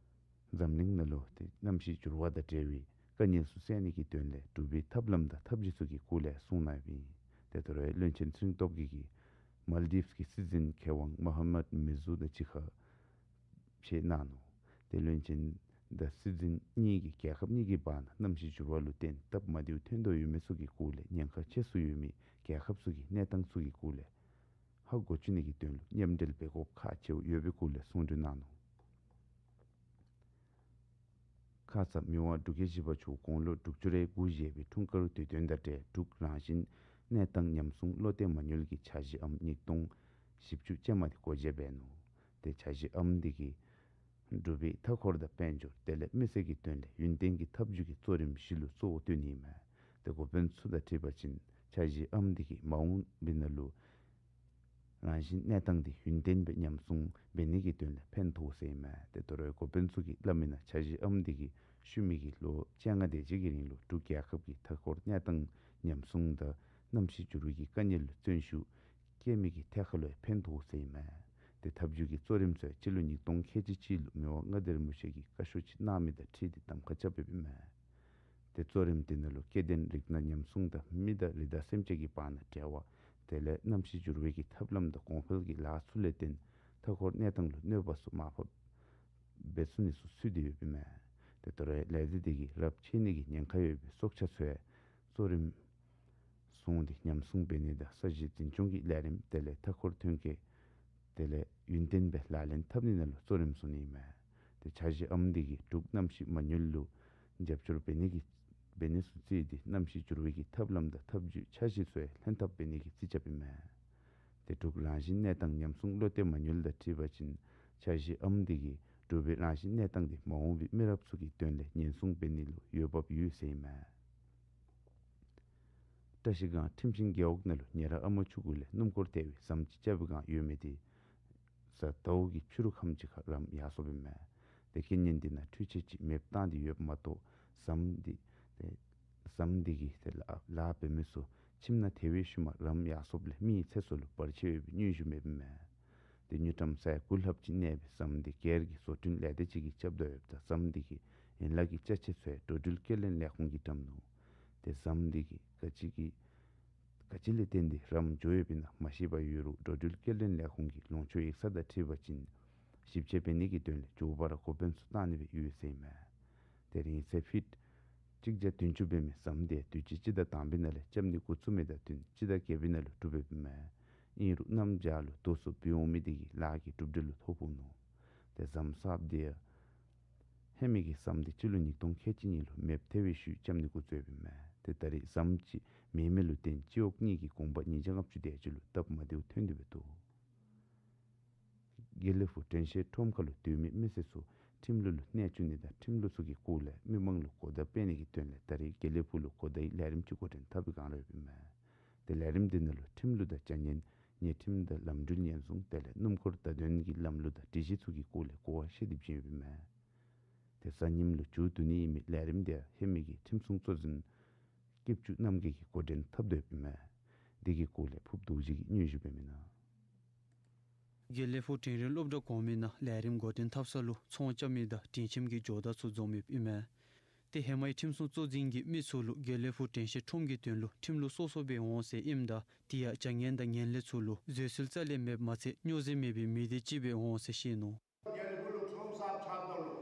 འཛམ་གླིང་ནང་ལུ་ཏེ་གནམ་གཤིས་འགྱུར་བ་དང་འབྲེལ་བའི་དཀའ་ངལ་ཚུ་སེལ་ནི་གི་དོན་ལས་འབྲུག་པའི་ཐབས་ལམ་དང་ཐབས་ཇུས་ཚུ་གི་སྐོར་ལས་གསུང་གནང་ཡོདཔ་ཨིན། ཏེ་དོ་རུང་བློན་ཆེན་ཚེ་རིང་སྟོབས་རྒྱས་ཀྱིས་མཱལ་ཌིབས་ཀྱི་སྲིད་འཛིན་མཁས་དབང་མོ་ཧམ་མད་མི་ཛུ་དང་གཅིག་ཁར་ཕྱད་གནང་ནུག། ཏེ་བློན་ཆེན་དང་སྲིད་འཛིན་གཉིས་ཀྱིས་རྒྱལ་ཁབ་གཉིས་ཀྱི་བར་ན་གནམ་གཤིས་འགྱུར་བ་ལུ་བརྟེན་སྟབས་མ་བདེཝ་ཐོན་དོ་ཡོད་མི་ཚུ་གི་སྐོར་ལས་ཉེན་ཁ་ཆེ་སུ་ཡོད་མི་རྒྱལ་ཁབ་ཚུ་གི་གནས་སྟངས་ཚུ་གི་སྐོར་ལས་ཧ་གོ་བཅུག་ནི་གི་དོན་ལུ་མཉམ་འབྲེལ་འབད་དགོཔ་ཁག་ཆེཝ་ཡོད་པའི་སྐོར་ལས་གསུང་གྲོས་གནང་ནུག། ཁ་ཙ་མི་དབང་འབྲུག་རྒྱལ་བཞི་པ་མཆོག་དགུང་ལོ་དྲུག་ཅུ་རེ་དགུ་བཞེས་པའི་འཁྲུངས་སྐར་དུས་སྟོན་དང་འབྲེལ་འབྲུག་རང་བཞིན་གནས་སྟངས་ཉམས་སྲུང་བློ་གཏད་མ་དངུལ་གྱི་འཆར་གཞི་ཨམ་ཉིས་སྟོང་བཞི་བཅུ་ཅན་མ་དེ་སྒོ་འབྱེད་འབད་ནུག། ཏེ་འཆར་གཞི་ཨམ་དེ་གིས་འབྲུག་པའི་མཐའ་འཁོར་དང་དཔལ་འབྱོར་དེ་ལས་མི་སེར་གྱི་དོན་ལས་ཡུན་བརྟན་གྱི་འཐབ་ཇུས་ཀྱི་གཙོ་རིམ་བཞི་ལུ་གཙོ་བོ་བཏོན་ནི་ཨིན་མས། ཏེ་འགོ་དཔོན་ཚུ་དང་འཁྲིལ་བ་ཅིན་འཆར་གཞི་ཨམ་དེ་གིས་མ་འོངས་པའི་ནང་ལུ་ རང་བཞིན་གནས་སྟངས་འདི་ཡུན་བརྟན་སྦེ་ཉམས་སྲུང་འབད་ནི་གི་དོན་ལས་ཕན་ཐོགས་ཟེར་ཨིན་མས། ཏེ་དོ་རུང་འགོ་དཔོན་ཚུ་གིས་སླབ་མི་ནང་འཆར་གཞི་ཨམ་འདི་གིས་ཤུལ་མའི་གི་ལོ་བཅོ་ལྔ་དེ་ཅིག་གི་རིང་ལུ་འབྲུག་རྒྱལ་ཁབ་ཀྱི་མཐའ་འཁོར་གནས་སྟངས་ཉམས་སྲུང་དང་གནམ་གཤིས་འགྱུར་བའི་གི་དཀའ་ངལ་ལུ་བརྩོན་ཤུགས་བསྐྱེད་མི་གི་ཐད་ཁར་ལུ་ཡང་ཕན་ཐོགས་ཟེར་ཨིན་མས། ཏེ་ཐབས་ཇུས་ཀྱི་གཙོ་རིམ་ཚུ་སྤྱི་ལོ་ཉིས་སྟོང་ཁལ་གཅིག་གཅིག་ལུ་མི་དབང་མངའ་བདག་རིན་པོ་ཆེ་གིས་བཀའ་ཤོག་ཅིག་གནང་མི་དང་འཁྲིལ་ཏེ་གདམ་ཁ་རྐྱབ་ཡོདཔ་ཨིན་མས། ཏེ་གཙོ་རིམ་འདི་ནང་ལུ་སྐྱེ་ལྡན་རིགས་སྣ་ཉམས་སྲུང་དང་མི་དང་རི་དྭགས་སེམས་ཅན་གྱི་བར་ན་འབྲེལ་བ་དེ་ལས་གནམ་གཤིས་འགྱུར་བའི་གི་ཐབས་ལམ་དང་གོང་འཕེལ་གྱི་ལཱ་ཚུ་ལས་བརྟེན་མཐའ་འཁོར་གནས་སྟངས་ལུ་གནོད་པ་ཚུ་མར་ཕབ་འབད་ཚུགས་ནི་ཚུ་ཚུད་དེ་ཡོདཔ་ཨིན་མས། ཏེ་དོ་རུང་ལས་སྡེ་འདི་གིས་རབས་ཆད་ནི་གི་ཉེན་ཁ་ཡོད་པའི་སྲོག་ཆགས་ཚུ་ཡང་གཙོ་རིམ་བཟུང་སྟེ་ཉམས་སྲུང་འབད་ནི་དང་ས་གཞི་འཛིན་སྐྱོང་གི་ལས་རིམ་དེ་ལས་མཐའ་འཁོར་ཐོན་སྐྱེད་དེ་ལས་ཡུན་བརྟན་སྦེ་ལག་ལེན་འཐབ་ནི་ནང་ལུ་གཙོ་རིམ་བཟུང་ནི་ཨིན་མས། ཏེ་འཆར་གཞི་ཨམ་འདི་གིས་འབྲུག་གནམ་གཤིས་མ་དངུལ་ལུ་རྒྱབ་སྐྱོར་འབད་ནི་གི་འབད་ནི་ཚུ་བརྩིས་ཏེ་གནམ་གཤིས་འགྱུར་བའི་གི་ཐབས་ལམ་དང་ཐབས་ཇུས་འཆར་གཞི་ཚུ་ཡང་ལྷན་ཐབས་འབད་ནི་གི་རྩིས་རྐྱབ་ཨིན་མས། ཏེ་འབྲུག་རང་བཞིན་གནས་སྟངས་ཉམས་སྲུང་བློ་གཏད་མ་དངུལ་དང་འཁྲིལ་བ་ཅིན་འཆར་གཞི་ཨམ་འདི་གིས་འབྲུག་པའི་རང་བཞིན་གནས་སྟངས་འདི་མ་འོངས་པའི་མི་རབས་ཚུ་གི་དོན་ལས་ཉེན་སྲུང་འབད་ནི་ལུ་འོས་འབབ་ཡོད་ཟེར་ཨིན་མས། བཀྲ་ཤིས་སྒང་ཁྲིམས་ཤིང་རྒེད་འོག་ནང་ལུ་ཉེ་རབས་ཨ་མ་ཆུང་ཀུ་ལས་སྣུམ་འཁོར་ཐལ་བའི་ཟམ་ཅིག་རྐྱབ་པའི་སྒང་ཡོད་མི་འདི་གཟའ་ཟླཝ་གི་ཕྱི་རུ་ཁམས་ཅིག་ཁར་རམ་ཡར་སོཔ་ཨིན་མས། ཏེ་རྐྱེན་ངན་འདི་ནང་འཕྲུལ་ཆས་ཅིག་མེདཔ་བཏང་སྟེ་ཡོདཔ་མ་གཏོགས་ཟམ་འདི་ཏེ་ཟམ་འདི་གིས་ཏེ་ལཱ་ལཱ་འབད་མི་ཚུ་ཁྱིམ་ནང་ཐལ་བའི་ཤུལ་མ་རམ་ཡར་སོཔ་ལས་མི་ཚེ་སྲོག་ལུ་བར་ཆད་ཡོད་པའི་སྙན་ཞུ་མེདཔ་ཨིན་མས། ཏེ་དངུལ་ཀྲམ་ས་ཡ་དགུ་ལྷགཔ་ཅིག་གནས་པའི་ཟམ་འདི་སྒེར་གྱི་བཟོ་སྐྲུན་ལས་སྡེ་ཅིག་གིས་རྐྱབ་དོ་ཡོདཔ་ད་ཟམ་འདི་གི་ཡན་ལག་གི་ཅ་ཆས་ཚུ་ཡང་འགྲོ་འགྲུལ་སྐྱེལ་ལེན་ལས་ཁུངས་ཀྱིས་བཀྲམ་ནུག། ཏེ་ཟམ་འདི་གིས་ག་ཅི་གི་ག་ཅི་ལས་བརྟེན་ཏེ་རམ་འགྱོ་ཡོདཔ་ཨིན་ན་མ་ཤེས་པར་ཡོད་རུང་འགྲོ་འགྲུལ་སྐྱེལ་ལེན་ལས་ཁུངས་ཀྱི་ལོངས་སྤྱོད་ཡིག་ཚང་དང་འཁྲིལ་བ་ཅིན་ཞིབ་དཔྱད་འབད་ནི་གི་དོན་ལས་མགྱོགས་པ་ར་འགོ་དཔོན་ཚུ་བཏང་ནི་སྦེ་ཡོད་ཟེར་ཨིན་མས། ཏེ་རིང་ཚད་ཕིཊ་གཅིག་བརྒྱ་བདུན་ཅུ་འབད་མི་ཟམ་འདི་དུས་ཅི་སྤྱི་ཟླ་དང་པའི་ནང་ལས་རྐྱབ་ནི་འགོ་བཙུགས་མི་དང་བསྟུན་སྤྱི་ཟླ་བརྒྱད་པའི་ནང་ལུ་གྲུབ་ཡོདཔ་ཨིན་མས། ཨིན་རུང་གནམ་བྱཱར་ལུ་རྡོ་ཚུ་བུད་འོང་མི་འདི་གིས་ལཱ་གི་གྲུབ་འབྲས་ལུ་ཐོ་ཕོག་ནུག། ཏེ་ཟམ་གསརཔ་འདི་ཡང་ཧེ་མའི་གི་ཟམ་འདི་སྤྱི་ལོ་ཉིས་སྟོང་ཁལ་གཅིག་གཉིས་ལུ་མེདཔ་ཐལ་བའི་ཤུལ་རྐྱབ་ནི་འགོ་བཙུགས་ཡོདཔ་ཨིན་མས། ཏེ་ད་རེས་ཟམ་ཅིག་མེད་མི་ལུ་བརྟེན་སྤྱི་འོག་གཉིས་ཀྱི་གོང་པ་ཉིས་བརྒྱ་ལྔ་བཅུ་དེ་ཅིག་ལུ་སྟབས་མ་བདེཝ་ཐོན་ཏེ་འབད་འདུག། དགེ་ལེགས་ཕུག་དྲན་ཤེས་ཁྲོམ་ཁ་ལུ་སྡོད་མི་མི་སེར་ཚུ་ཁྲིམས་ལུགས་ལུ་གནས་བཅུག་ནི་དང་ཁྲིམས་ལུགས་ཚུ་གི་སྐོར་ལས་མི་མང་ལུ་གོ་བརྡ་སྤེལ་ནི་གི་དོན་ལས་ད་རེས་དགེ་ལེགས་ཕུག་ལུ་གོ་བརྡའི་ལས་རིམ་ཅིག་འགོ་འདྲེན་འཐབ་པའི་བསྒང་ར་ཡོདཔ་ཨིན་མས། ཏེ་ལས་རིམ་འདི་ནང་ལུ་ཁྲིམས་ལུགས་དང་བྱ་ངན་ཉེས་ཁྲིམས་དང་ལམ་འགྲུལ་ཉེན་སྲུང་དེ་ལས་སྣུམ་འཁོར་བརྡ་དོན་གྱི་ལམ་ལུགས་དང་སྒྲིག་གཞི་ཚུ་གི་སྐོར་ལས་གོ་བ་བཤད་དེ་བྱིན་ཡོདཔ་ཨིན་མས། ཏེ་གཟའ་ཉིམ་ལུ་མཇུག་བསྡུ་ནི་ཨིན་མི་ལས་རིམ་འདི་ཧེ་མའི་གི་ཁྲིམས་སྲུང་གཙོ་འཛིན་སྐྱིབས་ཆུ་རྣམ་རྒྱལ་གྱིས་འགོ་འདྲེན་འཐབ་དོ་ཡོདཔ་ཨིན་མས། འདི་གི་སྐོར་ལས་ཕུབ་རྡོ་རྗེ་གིས་སྙན་ཞུ་འབད་མི་ནང་། དགེ་ལེགས་ཕུག་དིང་རི་སློབ་གྲྭ་གོང་མའི་ནང་ལས་རིམ་འགོ་འདྲེན་འཐབ་ས་ལུ་ཚོང་རྐྱབ་མི་དང་དྲིན་ཆེན་གྱི་ཇོ་བདག་ཚུ་འཛོམས་ཡོདཔ་ཨིན་མས། ཏེ་ཧེ་མའི་ཁྲིམས་སྲུང་གཙོ་འཛིན་གྱིས་མི་ཚུ་ལུ་དགེ་ལེགས་ཕུག་དྲན་ཤེས་ཁྲོམ་གྱི་དོན་ལུ་ཁྲིམས་ལུགས་སོ་སོ་སྦེ་འོང་ཟེར་ཨིནམ་ད་དེ་ཡང་བྱ་ངན་དང་ངན་ལྷད་ཚུ་ལུ་བཟོད་སྲོལ་རྩ་ལས་མེདཔ་མ་ཚད་སྨྱོ་རྫས་མེད་པའི་མི་སྡེ་ཅིག་སྦེ་འོང་ཟེར་བཤད་ནུག། དགེ་ལེགས་ཕུག་ལུ་ཁྲོམ་གསརཔ་ཆགས་ད་ལུ་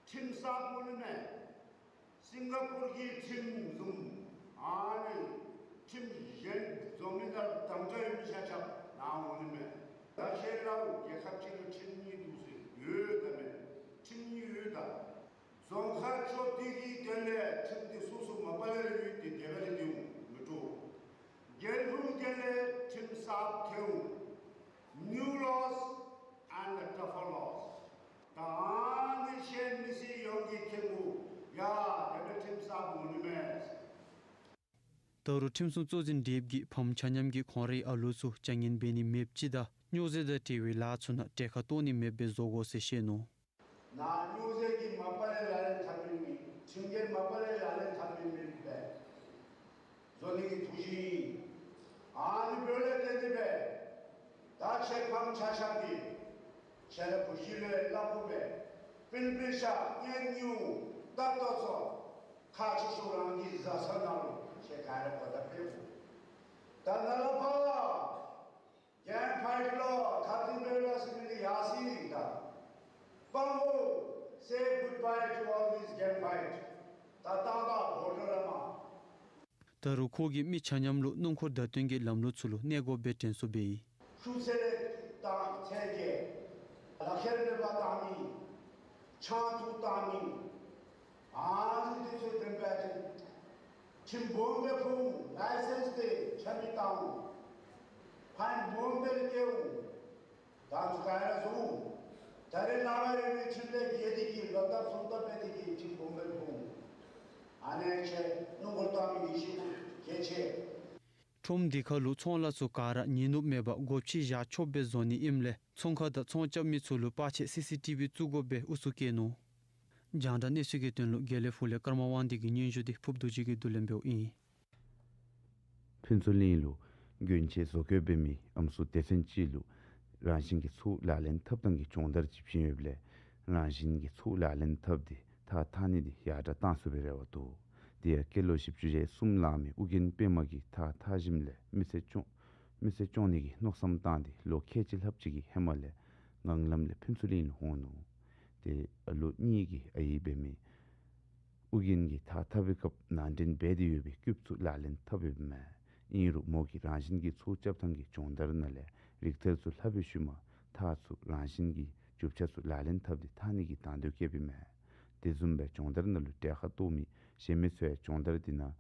ཁྲིམས་གསརཔ་འོང་ནི་མས། སིང་ག་པུར་གྱི་ཁྲིམས་བཟུམ་ཨ་ནི་ཁྲིམས་གཞན་འཛོམས་མི་དང་དམ་བཅའ་ཡོད་མི་ཆ་ཁྱབ་ནཱ་འོང་ནི་མས། ད་ཁྱེད་ར་རྒྱལ་ཁབ་ཅིག་ལུ་ཁྲིམས་གཉིས་འདུག་ཟེར་ཡོད་ད་མེན། ཁྲིམས་གཉིས་ཡོད་ད། རྫོང་ཁག་བཅོ་བརྒྱད་ཀྱི་དོན་ལས་ཁྲིམས་འདི་སོ་སོ་མ་པ་ལས་ར་ཡོད་དེ་དེ་སྦེ་ར་སྡོད་འོང་མི་འགྲོ། དགེ་ལེགས་ཕུག་དོན་ལས་ཁྲིམས་གསརཔ་ཐལ་འོང་། New laws and the tougher laws. ད་ཨ་ནི་ཁྱེད་མི་སེར་ཡོངས་ཀྱིས་མཁྱེན་དགོ། ཡ་དེ་སྦེ་ཁྲིམས་གསརཔ་འོང་ནི་མས། ད་རུང་ཁྲིམས་སྲུང་གཙོ་འཛིན་ཌེབ་ཀྱིས་ཕམ་ཆ་མཉམ་གྱིས་ཁོང་རའི་ཨ་ལུ་ཚུ་བྱ་ངན་འབད་ནི་མེདཔ་ཅིག་དང་སྨྱོ་རྫས་དང་འབྲེལ་བའི་ལཱ་ཚུ་ནང་གྲལ་ཁར་གཏོགས་ནི་མེདཔ་སྦེ་བཟོ་དགོ་ཟེར་བཤད་ནུག། ནཱ་སྨྱོ་རྫས་ཀྱི་མ་པ་ལས་ལག་ལེན་འཐབ་མི་མེད། ཁྲིམས་འགལ་མ་པ་ལས་ལག་ལེན་འཐབ་མི་མེདཔ་སྦེ་བཟོ་ནི་གི་ཐུགས་བཞེད་ཨིན། ཨ་ནི་འབདཝ་ལས་བརྟེན་ཏེ་སྦེ་ད་ཁྱེད་ཕམ་ཆ་ཁྱབ་ཀྱིས་ཁྱེད་རའི་བུ་གཞི་ལུ་གླ་ཕོགས་སྦེ་པིལ་པིལ་ཤ་ངན་ཉུང་ད་ལྟོ་ཚོ་ཁག་ཆེ་ཤོས་རང་གི་བཟའ་ཚང་ནང་ལུ་ཁྱེད་ག་ར་གོ་བརྡ་སྤྲོད་དགོ། ད་ནཱ་ལས་ཕར་གེང་ཕའིཊ་ལུ་ཐ་ཚིག་འབད་ར་ཟེར་མི་འདི་ཡར་སོ་ཡི་ད། སྤང་པོ་say goodbye to all these gang fight. ད་ཏང་ཏ་བོ་ཏོ་ར་མ། ད་རུང་ཁོ་གིས་མི་ཆ་མཉམ་ལུ་སྣུམ་འཁོར་བརྡ་སྟོན་གྱི་ལམ་ལུགས་ཚུ་ལུ་གནས་སྒོ་སྦེ་དྲན་གསོ་འབད་ཡི། ཤུགས་ཚད་ལས་བཏང་ཚད་བརྒལ། ལག་ཁྱེར་མེད་པར་བཏང་མི། ཆང་འཐུང་བཏང་མི། ཨ་ནི་འདི་ཚུ་དེ་སྦེ་ཅིག་ཁྲིམས་སྦོམ་སྦེ་ཕོག་འོང་། ལའི་སེནསི་འདི་ཆ་མེད་བཏང་འོང་། ཕའིན་སྦོམ་སྦེ་བཀལ་འོང་། ད་ཚུ་ག་ར་བཟོ་འོང་། ད་རེས་ནངས་པ་ཡོད་མི་ཁྲིམས་ལས་འགལ་ཏེ་གིས་ལོག་ལྟབ་ཚུར་ལྟབ་འབད་དེ་གིས་ཁྲིམས་སྦོམ་སྦེ་ཕོག་འོང་། ཨ་ནི་ཁྱེད་སྣུམ་འཁོར་བཏང་མི་གི་ཤེས་གལ་ཆེ། ཕུངམ་འདི་ཁར་ལུ་ཚོང་ལཱ་ཚུ་ག་ར་ཉིན་ནུབ་མེད་པར་སྒོ་ཕྱེ་བཞག་ཆོགཔ་སྦེ་བཟོ་ནི་ཨིནམ་ལས་ཚོང་ཁང་དང་ཚོང་རྐྱབ་མི་ཚུ་ལུ་པར་ཆས་སི་སི་ཊི་བི་བཙུགས་དགོཔ་སྦེ་ཨུ་ཚུགས་བསྐྱེད་ནུག། རྒྱང་བསྒྲགས་གནས་ཚུལ་གྱི་དོན་ལུ་དགེ་ལེགས་ཕུག་ལས་ཀརྨ་དབང་འདུས་ཀྱི་སྙན་ཞུ་འདི་ཕུརབ་རྡོ་རྗེ་གིས་བསྡུ་ལེན་འབདཝ་ཨིན། ཕུན་ཚོགས་གླིང་ལུ་གྱོན་ཆས་བཟོ་བཀོད་འབད་མི་ཨམ་སྲུ་སྡེ་ཚན་ཅིག་ལུ་རང་བཞིན་གྱི་ཚོགས་ལག་ལེན་འཐབ་ཐངས་ཀྱི་སྦྱོང་བརྡར་ཅིག་བྱིན་ཡོདཔ་ལས་རང་བཞིན་གྱི་ཚོགས་ལག་ལེན་འཐབ་སྟེ་ཐགས་འཐག་ནི་འདི་ཡར་དྲག་བཏང་ཚུགས་པའི་རེ་བ་འདུག། དེ་ཡང་སྐྱེས་ལོ་བཞི་བཅུ་ཞེ་གསུམ་ལང་མི་ཨོ་རྒྱན་པདྨ་གིས་ཐགས་འཐག་ཞིནམ་ལས་མི་ཚེ་སྐྱོང་མི་ཚེ་སྐྱོང་ནི་གི་མནོ་བསམ་བཏང་སྟེ་ལོ་ཁལ་གཅིག་ལྷགཔ་ཅིག་གི་ཧེ་མ་ལས་ངང་ལམ་ལས་ཕུན་ཚོགས་གླིང་ལུ་འོང་ནུག། ཏེ་ཨ་ལོ་གཉིས་ཀྱི་ཨའི་འབད་མི་ཨོ་རྒྱན་གྱིས་ཐགས་འཐག་པའི་སྐབས་ནང་འདྲེན་འབད་དེ་ཡོད་པའི་རྒྱུགཔ་ཚུ་ལག་ལེན་འཐབ་ཡོདཔ་མས། ཨིན་རུང་མོ་གིས་རང་བཞིན་གྱི་ཚོགས་རྐྱབ་ཐངས་ཀྱི་སྦྱོང་བརྡར་ནང་ལས་རིག་རྩལ་ཚུ་ལྷབ་པའི་ཤུལ་མ་ཐགས་ཚུ་རང་བཞིན་གྱི་རྒྱུ་ཆ་ཚུ་ལག་ལེན་འཐབ་སྟེ་འཐག་ནི་གི་དང་འདོད་བསྐྱེདཔ་ཨིན་མས། དེ་བཟུམ་སྦེ་སྦྱོང་བརྡར་ནང་ལུ་གྲལ་ཁར་གཏོགས་མི་གཞན་མི་ཚུ་ཡང་སྦྱོང་བརྡར་འདི་ནང་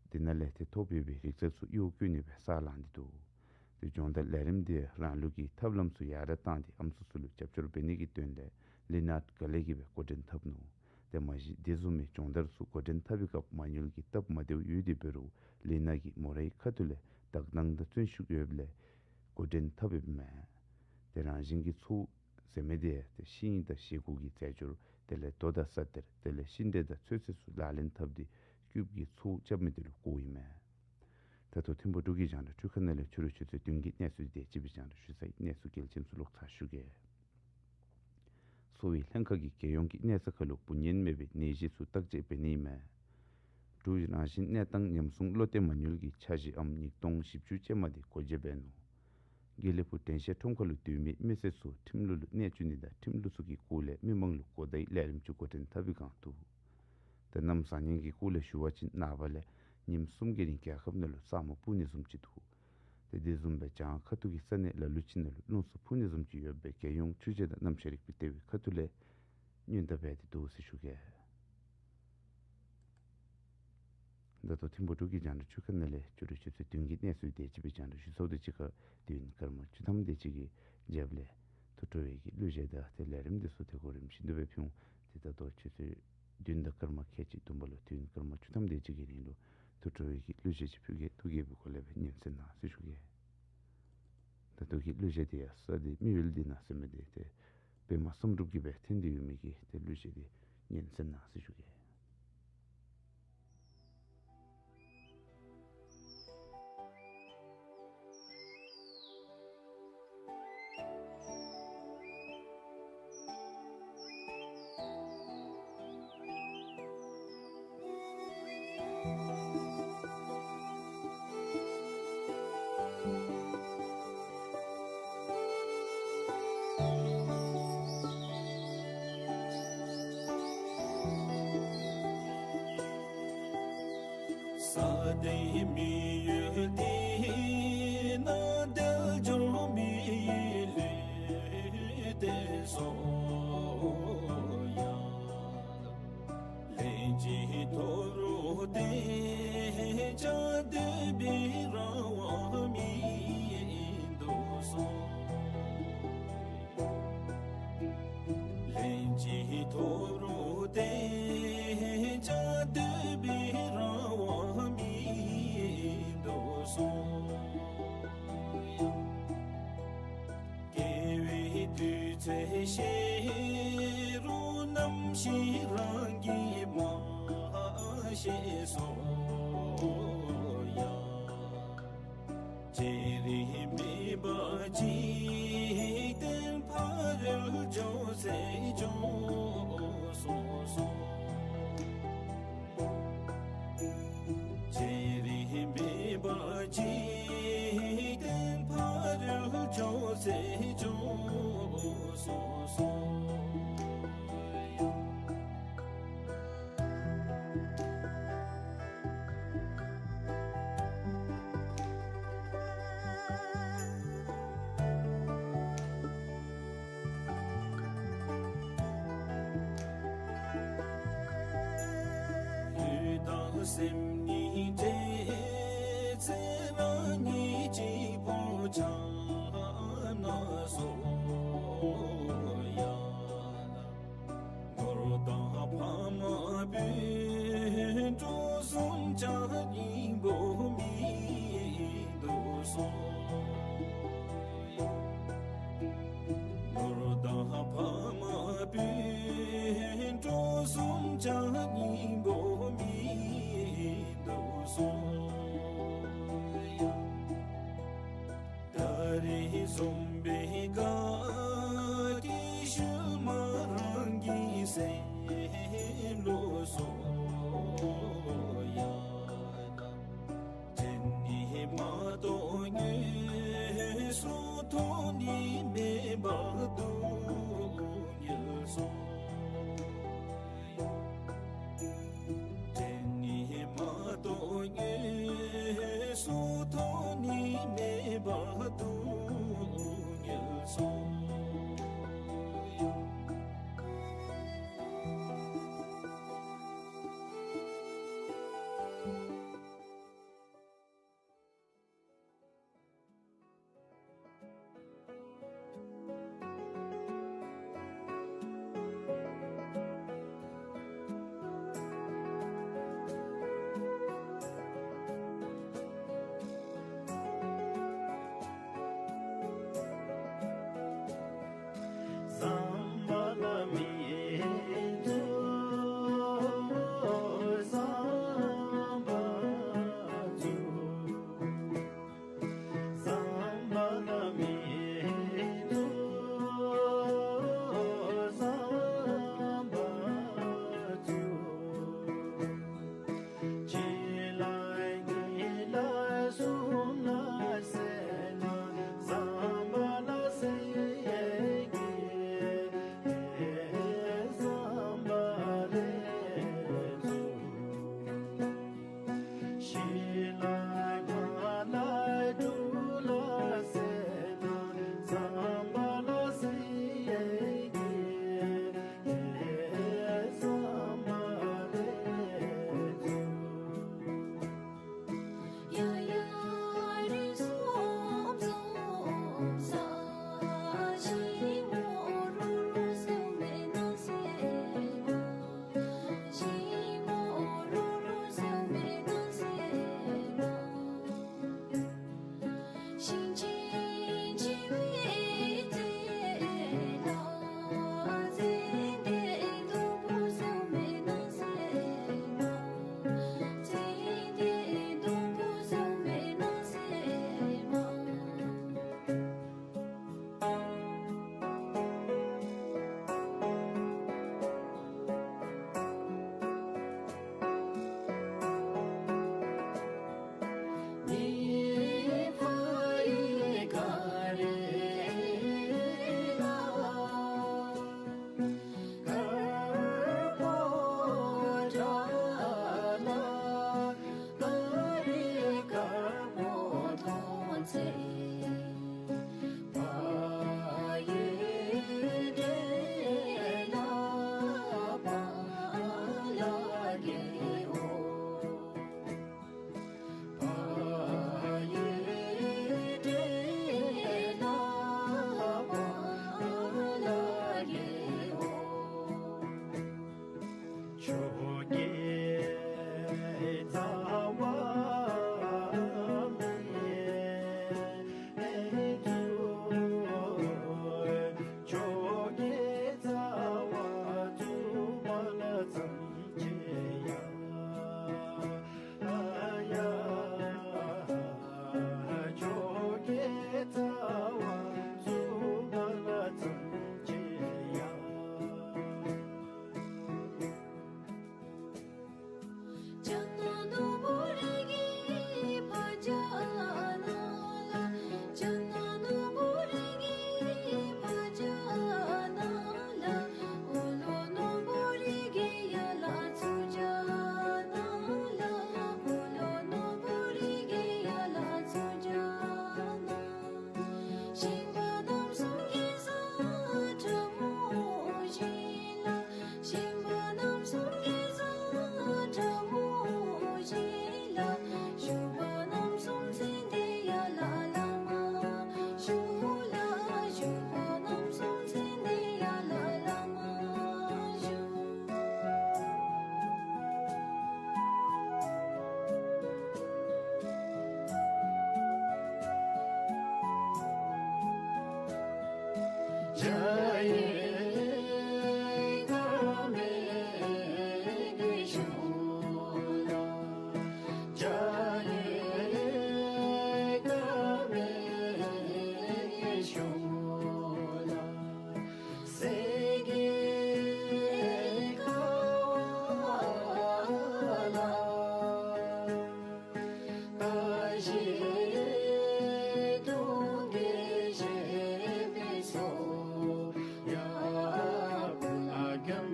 འདི་ནང་ལས་ཏེ་ཐོབ་ཡོད་པའི་རིག་རྩལ་ཚུ་གཡོག་བཀོལ་ནི་སྦེ་ས་ལང་སྟེ་འདུག། ཏེ་སྦྱོང་བརྡར་ལས་རིམ་འདི་རང་ལུགས་ཀྱི་ཐབས་ལམ་ཚུ་ཡར་དྲག་བཏང་སྟེ་ཨམ་སྲུ་ཚུ་ལུ་རྒྱབ་སྐྱོར་འབད་ནི་གི་དོན་ལས་ལི་ནཱརཌ་ག་ལེ་གིས་སྦེ་འགོ་འདྲེན་འཐབ་ནུག། དེ་མ་གཞི་དེ་བཟུམ་མའི་སྦྱོང་བརྡར་ཚུ་འགོ་འདྲེན་འཐབ་པའི་སྐབས་མ་དངུལ་གྱི་སྟབས་མ་བདེཝ་ཡོད་དེ་འབད་རུང་ལི་ནཱརཌ་ཀྱིས་མོ་རའི་ཁ་ཐུག་ལས་དག་སྣང་དང་བརྩོན་ཤུགས་ཡོདཔ་ལས་འགོ་འདྲེན་འཐབ་ཡོདཔ་མས། ཏེ་རང་བཞིན་གྱི་ཚོགས་ཟེར་མི་འདི་ཏེ་ཤིང་དང་བཞེས་སྒོ་གི་རྫས་སྦྱོར་དེ་ལས་རྡོ་དང་ས་གཏེར་དེ་ལས་ཤིང་འབྲས་དང་ཚོད་བསྲེ་ཚུ་ལག་ལེན་འཐབ་སྟེ་རྒྱུགཔ་གི་ཚོགས་རྐྱབ་མི་དེ་ལུ་གོཝ་ཨིན་མས། ད་ལྟོ་ཐིམ་ཕུག་འབྲུག་གི་རྒྱང་བསྒྲགས་འཕྲུལ་ཁང་ནང་ལས་ཕྱི་རུ་ཆུ་ཚོད་བདུན་གྱི་གནས་ཚུལ་དེ་ཅིག་སྦེ་རྒྱང་བསྒྲགས་ཞུ་ཚར་ཡི། གནས་ཚུལ་གལ་ཆེན་ཚུ་ལོག་ཚར་ཞུ་གེ། གསོ་བའི་ལྷན་ཁག་གིས་རྒྱལ་ཡོངས་ཀྱི་གནས་ས་ཁག་ལུ་འབུ་གཉན་མེད་པའི་ནད་གཞི་ཚུ་བརྟག་དཔྱད་འབད་ནི་ཨིན་མས། འབྲུག་རང་བཞིན་གནས་སྟངས་ཉམས་སྲུང་བློ་གཏད་མ་དངུལ་གྱི་འཆར་གཞི་ཨམ་ཉིས་སྟོང་བཞི་བཅུ་ཅན་མ་དེ་སྒོ་འབྱེད་འབད་ནུག། དགེ་ལེགས་ཕུག་དྲན་ཤེས་ཁྲོམ་ཁ་ལུ་སྡོད་མི་མི་སེར་ཚུ་ཁྲིམས་ལུགས་ལུ་གནས་བཅུག་ནི་དང་ཁྲིམས་ལུགས་ཚུ་གི་སྐོར་ལས་མི་མང་ལུ་གོ་བརྡའི་ལས་རིམ་ཅིག་འགོ་འདྲེན་འཐབ་པའི་སྒང་འདུག། ད་གནམ་བཟང་ངན་གྱི་སྐོར་ལས་ཞུ་བ་ཅིན་ནངས་པ་ལས་ཉིནམ་གསུམ་གྱི་རིང་རྒྱལ་ཁབ་ནང་ལུ་ས་སྨུག་སྤུབ་ནི་བཟུམ་ཅིག་འདུག། ཏེ་དེ་བཟུམ་སྦེ་བྱང་ཁ་ཐུག་གི་ས་གནས་ལ་ལུ་ཅིག་ནང་ལུ་རླུང་འཚུབ་འཕུ་ནི་བཟུམ་ཅིག་ཡོད་པའི་རྒྱལ་ཡོངས་ཆུ་བྱ་དང་གནམ་གཤིས་རིག་པའི་ལྟེ་བའི་ཁ་ཐུག་ལས་སྔོན་བརྡ་འབད་དེ་འདུག་ཟེར་ཞུ་གེ། ད་ལྟོ་ཐིམ་ཕུག་འབྲུག་གི་རྒྱང་བསྒྲགས་འཕྲུལ་ཁང་ནང་ལས་ཕྱི་རུ་ཆུ་ཚོད་བདུན་གྱི་གནས་ཚུལ་དེ་ཅིག་སྦེ་རྒྱང་བསྒྲགས་ཞུ་ཚརཝ་དང་གཅིག་ཁར་དུས་ཡུན་སྐར་མ་བཅུ་ཐམ་དེ་ཅིག་གི་རྒྱབ་ལས་ཐུགས་སྤྲོ་བའི་གི་གླུ་གཞས་དང་ཏེ་ལས་རིམ་དེ་ཚུ་ཏེ་གོ་རིམ་བཞིན་དུ་སྦེ་ཕུལ་འོང་། ཏེ་ད་ལྟོ་ཆུ་ཚོད་བདུན་དང་སྐར་མ་ཁལ་གཅིག་བདུན་པ་ལུ་དུས་ཡུན་སྐར་མ་བཅུ་ཐམ་དེ་ཅིག་གི་རིང་ལུ་ཐུགས་སྤྲོ་བའི་གི་གླུ་གཞས་ཅིག་ཕུལ་གེ། ཐུགས་དགྱེས་པའི་སྒོ་ལས་སྦེ་ཉན་གསན་གནང་ཟེར་ཞུ་གེ། ད་ལྟོ་གི་གླུ་གཞས་དེ་ཡང་ས་དེ་མི་ཡུལ་འདི་ན་ཟེར་མི་དེ་ཏེ་པདྨ་བསམ་གྲུབ་ཀྱིས་སྦེ་འཐེན་ཏེ་ཡོད་མི་གི་ཏེ་གླུ་གཞས་དེ་ཉན་གསན་གནང་ཟེར་ཞུ་གེ། ས་དེ་མི་ཡུལ་འདི་ན་དལ་འབྱོར་མི་ཡི་ལུས་བདེ་སོ་ཡ། ལན་གཅིག་ཐོབ་རུང་བདེ་འཇགས་བདེ་བའི་རང་དབང་མིན་འདུག་གསུངས། ལན་གཅིག་ཐོབ་རུང་བདེ་འཇགས་བདེ་བའི་རང་དབང་མིན་འདུག་གསུངས། དགེ་བའི་དུས་ཚོད་ཤེས་རུང་ནམ་ཞིག་རང་གིས་མ་ཤེས་སོ་ཡ། བྱེད་རིན་མེད་པར་འཇིག་རྟེན་ཕ་རོལ་འགྱོ་ཚེ་འགྱོ་སོང་སོང་། བྱེད་རིན་མེད་པར་འཇིག་རྟེན་ཕ་རོལ་འགྱོ་ཚེ་འགྱོ་སོང་སོང་། ལུས་དང་སེམས་གཉིས་འབྲེལ་ཚེ་རང་ཉིད་གཅིག་པོ་ཆགས་ན་སོ་ཡ། ནོར་དང་ཕ་མ་སྤུན་གྲོགས་གསུམ་ཆ་སྙིང་པོ་མེད་ སེམས་བློ་སོགས་ཡང་དག་དེ་ནི་མ་རྟོགས་ངེས་སུ་ཐོབ་ནི་མེད་པར་སྡུག་བསྔལ་སོགས། དེ་ནི་མ་རྟོགས་ངེས་སུ་ཐོབ་ནི་མེད་པར་སྡུག་བསྔལ་སོགས།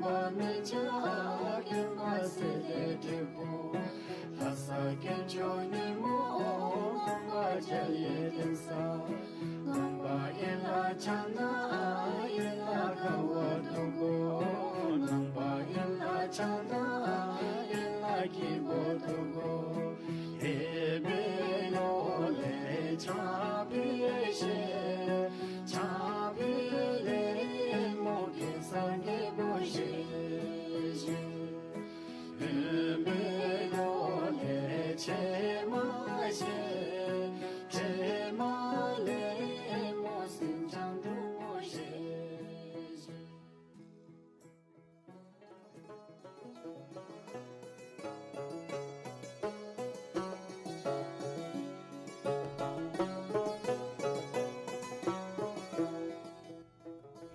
མི་ཕྱེད་མཁྱེན་པ་སྲིད་པའི་སྤྲུལ་སྐུ། ལྷ་ས་དཀོན་མཆོག་ཉིན་མོ་ངང་པ་འཇའ་ཡི་གདན་ས། ངང་པ་ཡན་ལག་ཕྱག་ན་ཡན་ལག་དགའ་བ་འདུ་དགོ། ངང་པ་ཡན་ལག་ཕྱག་ན་ཡན་ལག་སྐྱིད་པོ་འདུ་དགོ། ཨེ་མེ་ལོ་ལེ་ཕྱག་འབུལ་ཞེས། ཕྱག་འབུལ་ལེ་མོ་གེ་སར་རྒྱལ་པོ་ཞེས། ཨེ་མེ་ལོ་ལེ་ཕྱེ་མ་ཞེས། ཕྱེ་མ་ལེ་མོ་སེང་ལྕམ་འབྲུག་མོ་ཞེས།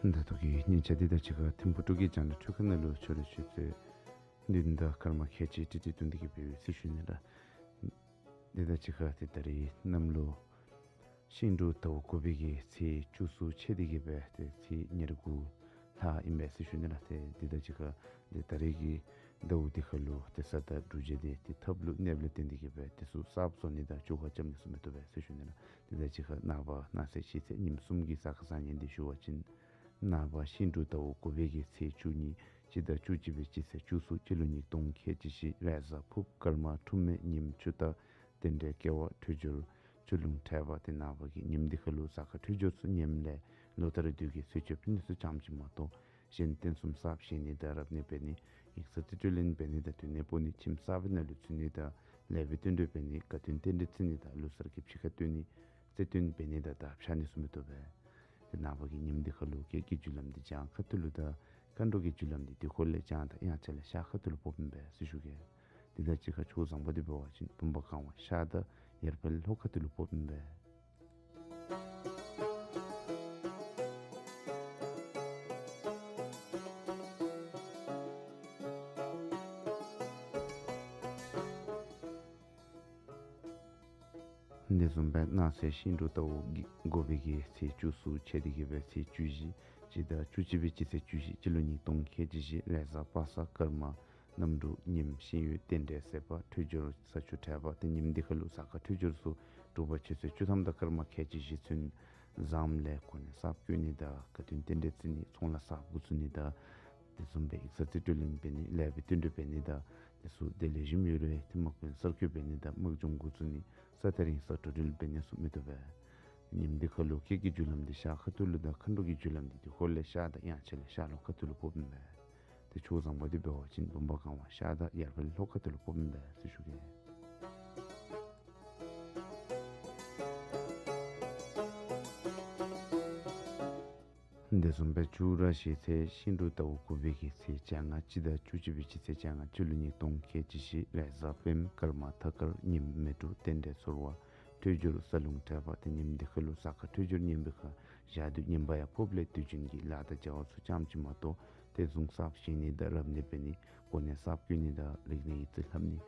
ད་ལྟོ་གི་ཉིན་ཆ་འདི་དང་གཅིག་ཁར་ཐིམ་ཕུ་འབྲུག་གི་རྒྱང་བསྒྲགས་འཕྲུལ་ཁང་ནང་ལུ་ཆ་རོགས་ཞུ་ཚེ་བདུན་ཟླ་སྐར་མ་ཁལ་གཅིག་ཏི་ཏི་བདུན་འདི་གི་འབད་བའི་ཚེས་ཞུ་ནི་ལགས། འདི་དང་གཅིག་ཁར་ཏེ་ད་རིས་གནམ་ལོ་ཤིང་འབྲུག་ཟླཝ་དགུ་པའི་གི་ཚེས་བཅུ་གསུམ་ཚེས་འདི་གི་སྦེ་ཏེ་ཚེས་ཉེར་དགུ་ལྷག་ཨིན་པས་ཟེར་ཞུ་ནི་ལགས། ཏེ་འདི་དང་གཅིག་ཁར་ཏེ་ད་རིས་ཀྱི་ཟླཝ་འདི་ཁར་ལུ་ཏེ་གཟའ་དང་འབྲུག་རྗེས་འདི་ཏེ་ཐབས་ལུ་གནསཔ་ལས་བརྟེན་འདི་གི་སྦེ་ཏེ་ཚུ་གསརཔ་བཟོ་ནི་དང་བཅོ་ཁ་རྐྱབ་ནི་ཚུ་མི་བཏུབ་པས་ཟེར་ཞུ་ནི་ལགས། འདི་དང་གཅིག་ཁར་ནངས་པ་གནངས་ཚེ་གཞེས་ཚེ་ཉིནམ་གསུམ་གྱི་གཟའ་སྐར་བཟང་ངན་འདི་ཞུ་བ་ཅིན། ནངས་པ་ཤིང་འབྲུག་ཟླཝ་དགུ་པའི་གི་ཚེས་བཅུ་གཉིས་སྤྱི་ཟླ་བཅུ་གཅིག་པའི་སྤྱི་ཚེས་བཅུ་གསུམ་སྤྱི་ལོ་ཉིས་སྟོང་ཁལ་གཅིག་བཞི་རེས་གཟའ་ཕུརཔ་སྐར་མ་འཁྲུངས་མེད་ཉིནམ་ཆུ་རྟ་རྟེན་འབྲེལ་སྐལ་བ་འཕྲོད་སྦྱོར་ཆུ་ཀླུང་འཕྲལ་པ་ཏེ་ནངས་པ་གི་ཉིནམ་འདི་ཁར་ལུ་གཟའ་སྐར་འཕྲོད་སྦྱོར་ཚུ་ཉམས་ལས་ལོ་ལྟར་དུས་ཀྱི་ཚེས་བཅད་ཕུལ་ནི་ཚུ་ཙམ་ཅིག་མ་གཏོགས་གཞན་རྟེན་གསུམ་གསརཔ་བཞེངས་ནི་དང་རབ་གནས་འབད་ནི་ཡིག་ཚང་རྩིས་སྤྲོད་ལེན་འབད་ནི་དང་དེ་ནི་འབད་ནི་ཁྱིམ་གསར་པའི་ནང་ལུ་འཛུལ་ནི་དང་ལེགས་པའི་བསྟུན་གྲོས་འབད་ནི་དགའ་སྟོན་རྟེན་འབྲེལ་བརྩི་ནི་དང་ལུགས་གསར་གྱི་ཕྱི་ཁ་སྟོན་ནི་རྩེ་སྟོན་འབད་ནི་དང་དར་འཕྱར་ནི་ཚུ་མི་བཏུབ་པས། ཏེ་ནངས་པ་གི་ཉིནམ་འདི་ཁར་ལུ་སྐད་ཀྱི་རྒྱུ་ལམ་འདི་བྱང་ཁ་ཐུག་ལུ་དང་མཁའ་འགྲོ་གི་རྒྱུ་ལམ་འདི་དུས་འཁོར་ལས་བྱང་དང་དབྱངས་འཆར་ལས་ཤར་ཁ་ཐུག་ལུ་ཕོགཔ་ཨིན་པས་ཟེར་ཞུ་གེ། འདི་དང་གཅིག་ཁར་ཕྱོགས་བཟང་པོ་འདི་འབད་བ་ཅིན་བུམ་པ་གང་བ་ཤར་དང་ཡར་པའི་ལྷོ་ཁ་ཐུག་ལུ་ཕོགཔ་ཨིན་པས། དེ་བཟུམ་སྦེ་གནངས་ཚེ་ཤིང་འབྲུག་ཟླཝ་དགུ་པའི་གི་ཚེས་བཅུ་གསུམ་ཚེས་འདི་གི་སྦེ་ཚེས་བཅུ་བཞི་སྤྱི་ཟླ་བཅུ་གཅིག་པའི་སྤྱི་ཚེས་བཅུ་བཞི་སྤྱི་ལོ་ཉིས་སྟོང་ཁལ་གཅིག་བཞི་རེས་གཟའ་པ་སངས་སྐར་མ་གནམ་དྲོ་ཉིནམ་ཤིང་ཡོས་རྟེན་འབྲེལ་ཟད་པ་འཕྲོད་སྦྱོར་ས་ཆུ་འཕྲལ་པ་ཏེ་ཉིནམ་འདི་ཁར་ལུ་གཟའ་སྐར་འཕྲོད་སྦྱོར་ཚུ་དྲོ་པ་ཆུ་ཚོད་བཅུ་ཐམ་དང་སྐར་མ་ཁལ་གཅིག་བཞི་ཚུན་བཟངམ་ལས་གོ་གནས་གསརཔ་བསྐོ་ནི་དང་དགའ་སྟོན་རྟེན་འབྲེལ་བརྩི་ནི་ཚོང་ལཱ་གསརཔ་འགོ་བཙུགས་ནི་དང་དེ་བཟུམ་སྦེ་ཡིག་ཚང་རྩིས་སྤྲོད་ལེན་འབད་ནི་ལེགས་པའི་བསྟུན་གྲོས་འབད་ནི་དང་དེ་ཚུ་དེ་ལས་ཞིམ་ཡོད་རུང་ཏེ་དམག་དཔོན་གསར་བསྐོ་འབད་ནི་དང་དམག་སྦྱོང་འགོ་བཙུགས་ནི་ས་ཐག་རིང་ས་འགྲོ་འགྲུལ་འབད་ནི་ཚུ་མི་བཏུབ་པས། ཉིནམ་འདི་ཁར་ལུ་སྐད་ཀྱི་རྒྱུ་ལམ་འདི་ཤར་ཁ་ཐུག་ལུ་དང་མཁའ་འགྲོ་གི་རྒྱུ་ལམ་འདི་དུས་འཁོར་ལས་ཤར་དང་དབྱངས་འཆར་ལས་ཤར་ལྷོ་ཁ་ཐུག་ལུ་ཕོགཔ་ཨིན་པས། ཏེ་ཕྱོགས་བཟང་པོ་འདི་འབད་བ་ཅིན་བུམ་པ་གང་བ་ཤར་དང་ཡར་པའི་ལྷོ་ཁ་ཐུག་ལུ་ཕོགཔ་ཨིན་པས་ཟེར་ཞུ་གེ། དེ་བཟུམ་སྦེ་ཅུ་ར་གཞེས་ཚེས་ཤིང་འབྲུག་ཟླཝ་དགུ་པའི་གི་ཚེས་བཅོ་ལྔ་སྤྱི་ཟླ་བཅུ་གཅིག་པའི་སྤྱི་ཚེས་བཅོ་ལྔ་སྤྱི་ལོ་ཉིས་སྟོང་ཁལ་གཅིག་བཞི་རེས་གཟའ་སྤེནམ་སྐར་མ་ཐ་སྐར་ཉིནམ་མེ་འབྲུག་རྟེན་འབྲེལ་ཚོར་བ་འཕྲོད་སྦྱོར་ས་རླུང་འཕྲལ་པ་ཏེ་ཉིནམ་འདི་ཁར་ལུ་གཟའ་སྐར་འཕྲོད་སྦྱོར་ཉམས་པའི་ཁར་ཞག་དུས་ངན་པ་ཡང་ཕོགཔ་ལས་དུས་རྒྱུན་གྱི་ལཱ་དང་བྱ་བ་ཚུ་ཙམ་ཅིག་མ་གཏོགས་རྟེན་གསུམ་གསརཔ་བཞེངས་ནི་དང་རབ་གནས་འབད་ནི་གོ་གནས་གསརཔ་བསྐོ་ནི་དང་རིག་གནས་ཡིག་རྩིས་ལྷབ་ནི་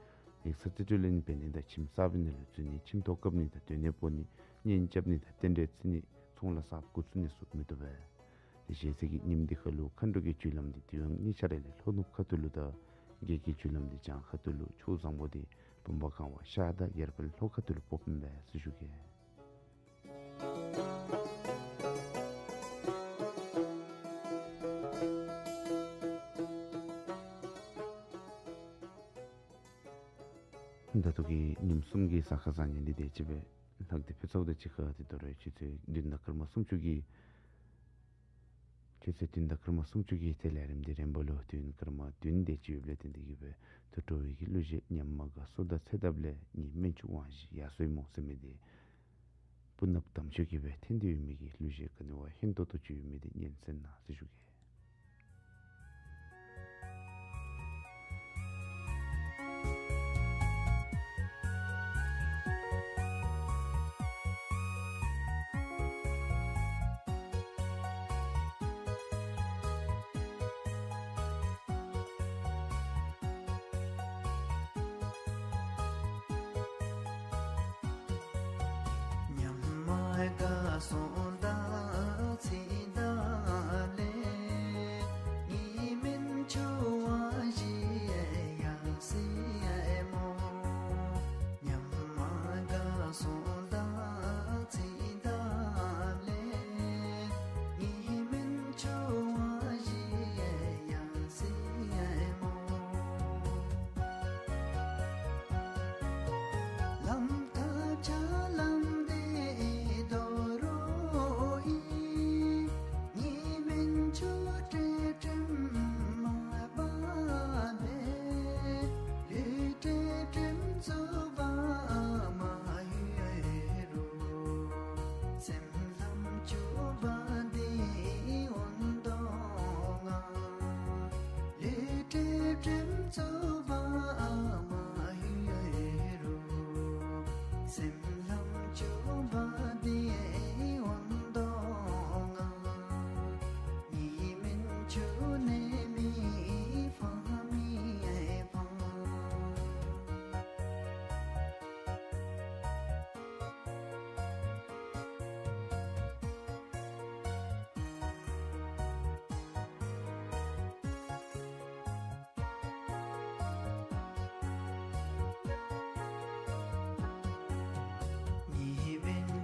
ཡིག་ཚང་རྩིས་སྤྲོད་ལེན་འབད་ནི་དང་ཁྱིམ་གསར་པའི་ནང་ལུ་འཛུལ་ནི་ཁྱིམ་ཐོག་བཀབ་ནི་དང་དེ་ནི་འབད་ནི་གཉེན་རྐྱབ་ནི་དང་རྟེན་འབྲེལ་བརྩི་ནི་ཚོང་ལཱ་གསརཔ་འགོ་བཙུགས་ནི་ཚུ་མི་བཏུབ་པས། ཏེ་གཞེས་ཚེས་ཀྱི་ཉིནམ་འདི་ཁར་ལུ་མཁའ་འགྲོ་གི་རྒྱུ་ལམ་འདི་དུས་ཡང་གཉིས་ཆ་ར་ལས་ལྷོ་ནུབ་ཁ་ཐུག་ལུ་དང་སྐད་ཀྱི་རྒྱུ་ལམ་འདི་བྱང་ཁ་ཐུག་ལུ་ཕྱོགས་བཟང་པོ་འདི་བུམ་པ་གང་བ་ཤར་དང་ཡར་པའི་ལྷོ་ཁ་ཐུག་ལུ་ཕོགཔ་ཨིན་པས་ཟེར་ཞུ་གེ། ད་ལྟོ་གི་ཉིནམ་གསུམ་གྱི་གཟའ་སྐར་བཟང་ངན་འདི་དེ་ཅིག་སྦེ་ལྷག་སྟེ་ཕུལ་ཚརཝ་དང་གཅིག་ཁར་ཏེ་དོ་རུང་ཆུ་ཚོད་བདུན་དང་སྐར་མ་སུམ་ཅུ་གི་ཆུ་ཚོད་བདུན་དང་སྐར་མ་སུམ་ཅུ་གི་ཏེ་ལས་རིམ་འདི་རན་པ་ལུ་དུས་ཡུན་སྐར་མ་བདུན་དེ་ཅིག་ཡོདཔ་ལས་བརྟེན་ཏེ་གིས་སྦེ་ད་འགྲོ་བའི་གི་གླུ་གཞས་ཉམས་མ་དགའ་སོ་ད་ཚེ་འདབ་ལས་ཉི་སྨན་ཆུ་དབང་བཞི་ཡར་སོ་ཡི་མོ་ཟེར་མི་འདི་སྤུ་ནགཔ་དམ་ཆོས་ཀྱིས་སྦེ་འཐེན་ཏེ་ཡོད་མི་གི་གླུ་གཞས་ག་ནི་བ་ཧན་ཏོང་ཏོ་ཅིག་ཡོད་མི་འདི་ཉན་གསན་གནང་ཟེར་ཞུ་གེ། ཉམས་མ་དགའ་སོ་ད་ཚེ་འདབ་ལས་ཉི་སྨན་ཆུ་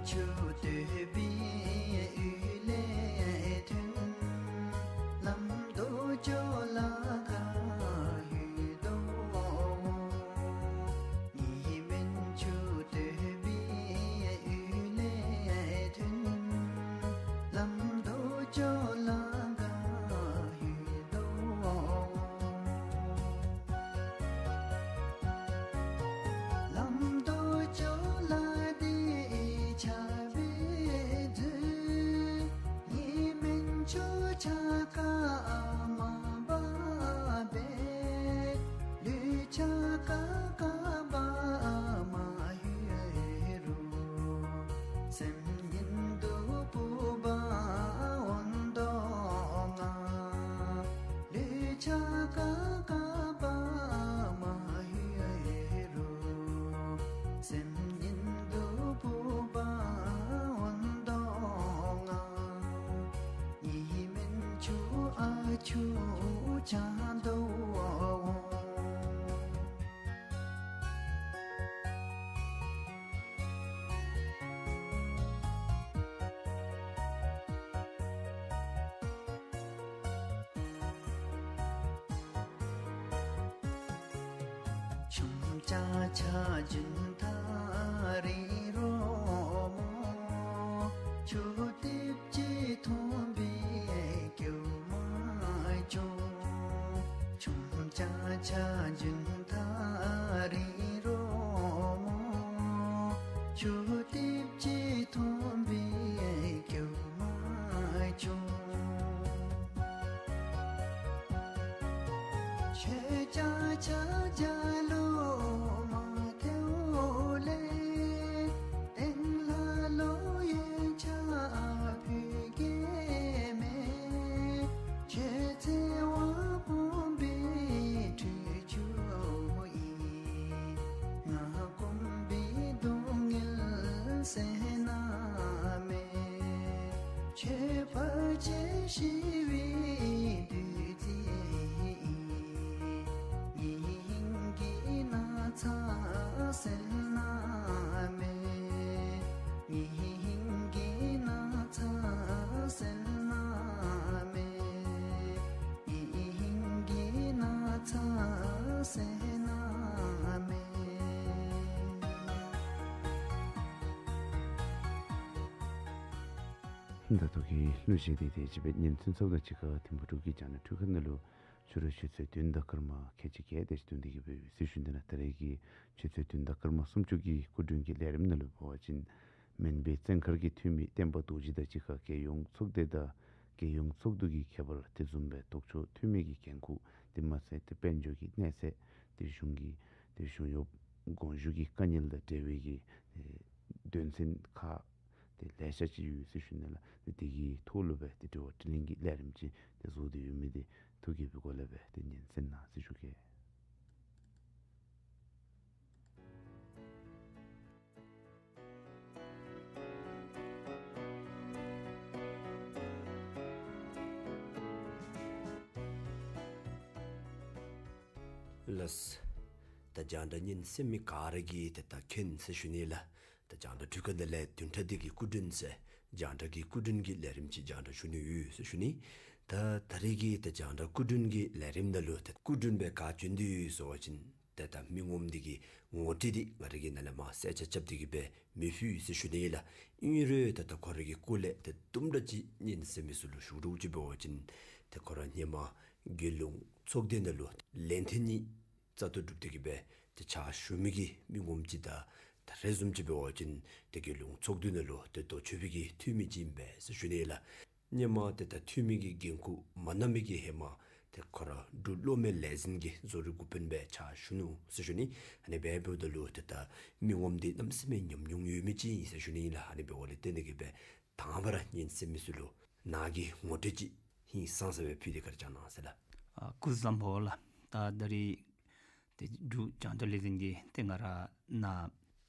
ཆུ་བཏོག་པའི་ཡུལ་ལས་ཐོན། ལམ་དུ་སྐྱོད་ལ་ག་ཡོད་དོ། ཉི་མའི་ཆུ་བཏོག་པའི་ཡུལ་ལས་ཐོན། ལམ་དུ་སྐྱོད་ལ་ག་ཡོད་དོ། ལམ་དུ་སྐྱོད་ལ་དེ་ཆ་བའི་མཛོད། ཉི་མའི་ཆུ་ཆ་ཀ་མ་འབབ་པས། ལུས་ཆ་ཀ་ཀ་བ་མ་ཡོད་རུང་། སེམས་ཉིད་དུ་བུ་བ་འོང་དོ་ང་། ལུས་ཆ་ཀ་ཀ་བ་མ་ཡོད་རུང་། སེམས་ཉིད་དུ་བུ་བ་འོང་དོ་ང་། ཉི་མའི་ཆུ་ཨ་ཆུ་ཆ་དོ། ཆུམ་ཅ་ཆ་ཇུན་ཐ་རི་རོ་མོ། ཆུ་གཏིབས་ཅིག་མཐོང་བའི་སྐྱོ་མ་བྱུང་། ཆུམ་ཅ་ཆ་ཇུན་ཐ་རི་རོ་མོ། ཆུ་གཏིབས་ཅིག་མཐོང་བའི་སྐྱོ་མ་བྱུང་། ཆོས་ཅ་ཆ་ཇ་ལུ་མ་ཐེའུ་ལེ། སྟེང་ལ་ལོ་ཡོན་ཆབ་ཕུད་ཀྱི་མེད། ཆོས་འཚེ་བ་སྤོང་བའི་ཁྲུས་ཆུ་ཡིན། ང་སྐོམ་པའི་སྡུག་བསྔལ་སེལ་ན་མེད། ཆོས་ཕར་ཆེར་ཞི་བའི་བདུད་རྩི་ཡིན། སྙིང་གི་ན་ཚ་སེལ་ན་མེད། སྙིང་གི་ན་ཚ་སེལ་ན་མེད། སྙིང་གི་ན་ཚ་སེལ་ན་མེད། ད་ལྟོ་གི་གླུ་གཞས་འདི་དེ་ཅིག་སྦེ་ཉན་ཚརཝ་ད་གཅིག་ཁར་ཐིམ་ཕུག་འབྲུག་གི་རྒྱང་བསྒྲགས་སྒྲིག་ཁང་ནང་ལུ་ཕྱི་རུ་ཆུ་ཚོད་བདུན་དང་སྐར་མ་ཁལ་གཅིག་བརྒྱད་དེ་ཅིག་ཐོན་ཏེ་གི་སྦེ་ཡོད་ཟེར་ཞུ་ནི་ལགས། ད་རེས་ཀྱི་ཆུ་ཚོད་བདུན་དང་སྐར་མ་སུམ་ཅུ་གི་སྐུ་མགྲོན་གྱི་ལས་རིམ་ནང་ལུ་འབད་བ་ཅིན་མོན་པའི་བཙན་མཁར་གྱི་འཐུས་མི་བསྟན་པ་རྡོ་རྗེ་དང་གཅིག་ཁར་རྒྱལ་ཡོངས་ཚོགས་སྡེ་དང་རྒྱལ་ཡོངས་ཚོགས་འདུ་གི་ཁྱད་པར་དེ་བཟུམ་སྦེ་ལྡོག་ཕྱོགས་འཐུས་མི་གི་འགན་ཁུར་དེ་མ་ཚད་དེ་དཔལ་འབྱོར་གྱི་གནས་ཚད་དེ་གཞུང་གི་དེ་གཞུང་གཡོག་དགོངས་ཞུ་གི་དཀའ་ངལ་དང་འབྲེལ་བའི་གི་ཨེ་དོན་ཚན་ཁག་དེ་ལེ་ཤ་ཅིག་ཡོད་ཟེར་ཞུ་ནི་ལགས། དེ་དེ་གི་ཐོག་ལུ་སྦེ་དེ་དྲི་བ་དྲིས་ལན་གྱི་ལས་རིམ་ཅིག་དེ་བཟོ་སྟེ་ཡོད་མི་དེ་ཐུགས་དགྱེས་པའི་སྒོ་ལས་སྦེ་དེ་ཉན་གསན་གནང་ཟེར་ཞུ་གེ། ལགས། ད་རྒྱང་བསྒྲགས་ཉན་གསན་མི་ག་ར་གིས་ཏེ་ད་མཁྱེན་ཟེར་ཞུ་ནི་ལགས། ད་རྒྱང་བསྒྲགས་འཕྲུལ་ཁང་འདི་ལས་བདུན་ཕྲག་འདི་གི་སྐུ་མགྲོན་ཟེར་རྒྱང་བསྒྲགས་ཀྱི་སྐུ་མགྲོན་གྱི་ལས་རིམ་ཅིག་རྒྱང་བསྒྲགས་ཞུ་ནི་ཡོད་ཟེར་ཞུ་ནི། ད་ད་རེས་ཀྱི་ད་རྒྱང་བསྒྲགས་སྐུ་མགྲོན་གྱི་ལས་རིམ་ནང་ལུ་ད་སྐུ་མགྲོན་སྦེ་ག་བྱོན་ཏེ་ཡོད་ཟེར་བ་ཅིན་ཏེ་ད་མི་ངོམ་འདི་གི་ངོ་སྤྲོད་འདི་ང་ར་གིས་ནཱ་ལས་མར་གསལ་ཆ་རྐྱབ་སྟེ་གི་སྦེ་མི་ཕུལ་ཟེར་ཞུ་ནི་ལགས། ཨིན་རུང་ད་ད་ཁོ་ར་གི་སྐོར་ལས་ཏེ་དུམ་གྲ་ཅིག་ཉན་གསན་མི་ཚུ་ལུ་ཞུ་རོགས་ཅིག་འབད་བ་ཅིན་ཏེ་ཁོ་ར་ཧེ་མ་རྒྱལ་ཡོངས་ཚོགས་སྡེ་ནང་ལུ་ལན་ཐེངས་གཉིས་བཙག་འཐུ་གྲུབ་སྟེ་གི་སྦེ་ཏེ་ཕྱག་ཞུ་མི་གི་མི་ངོམ་ཅིག་དང་ད་རེས་བཟུམ་ཅིག་འབད་བ་ཅིན་ཏེ་རྒྱལ་ཡོངས་ཚོགས་འདུ་ནང་ལུ་ཏེ་ལྡོག་ཕྱོགས་པའི་གི་འཐུས་མི་ཅིག་ཨིན་པས་ཟེར་ཞུ་ནི་ལགས། ཧེ་མ་ཏེ་ད་འཐུས་མི་གི་འགན་ཁུར་མ་གནང་མི་གི་ཧེ་མ་ཏེ་ཁོ་ར་འབྲུག་གློག་མེ་ལས་འཛིན་གྱི་བཟོ་རིག་འགོ་དཔོན་སྦེ་ཕྱག་ཞུ་ནུག་ཟེར་ཞུ་ནི། ཨ་ནི་སྦེ་འབདཝ་ད་ལུ་ཏེ་ད་མི་ངོམ་འདི་གནམ་མེད་ས་མེད་ཉམས་མྱོང་ཡོད་མི་ཅིག་ཨིན་ཟེར་ཞུ་ནི་ལགས། ཨ་ནི་འབདཝ་ལས་བརྟེན་ཏེ་གི་སྦེ་དང་པ་ར་ཉན་གསན་མི་ཚུ་ལུ་ནཱ་གི་ངོ་སྤྲོད་ཅིག་ཧིང་སངས་ས་སྦེ་ཕུལ་ཏེ་ག་ར་བཅར་གནང་ཟེར་ལགས། ཨ་སྐུ་གཟུགས་བཟང་པོ་ལགས། ད་ད་རེས་ཏེ་འབྲུག་རྒྱང་བསྒྲགས་ལས་འཛིན་གྱིས་ཏེ་ང་ར་ནཱ་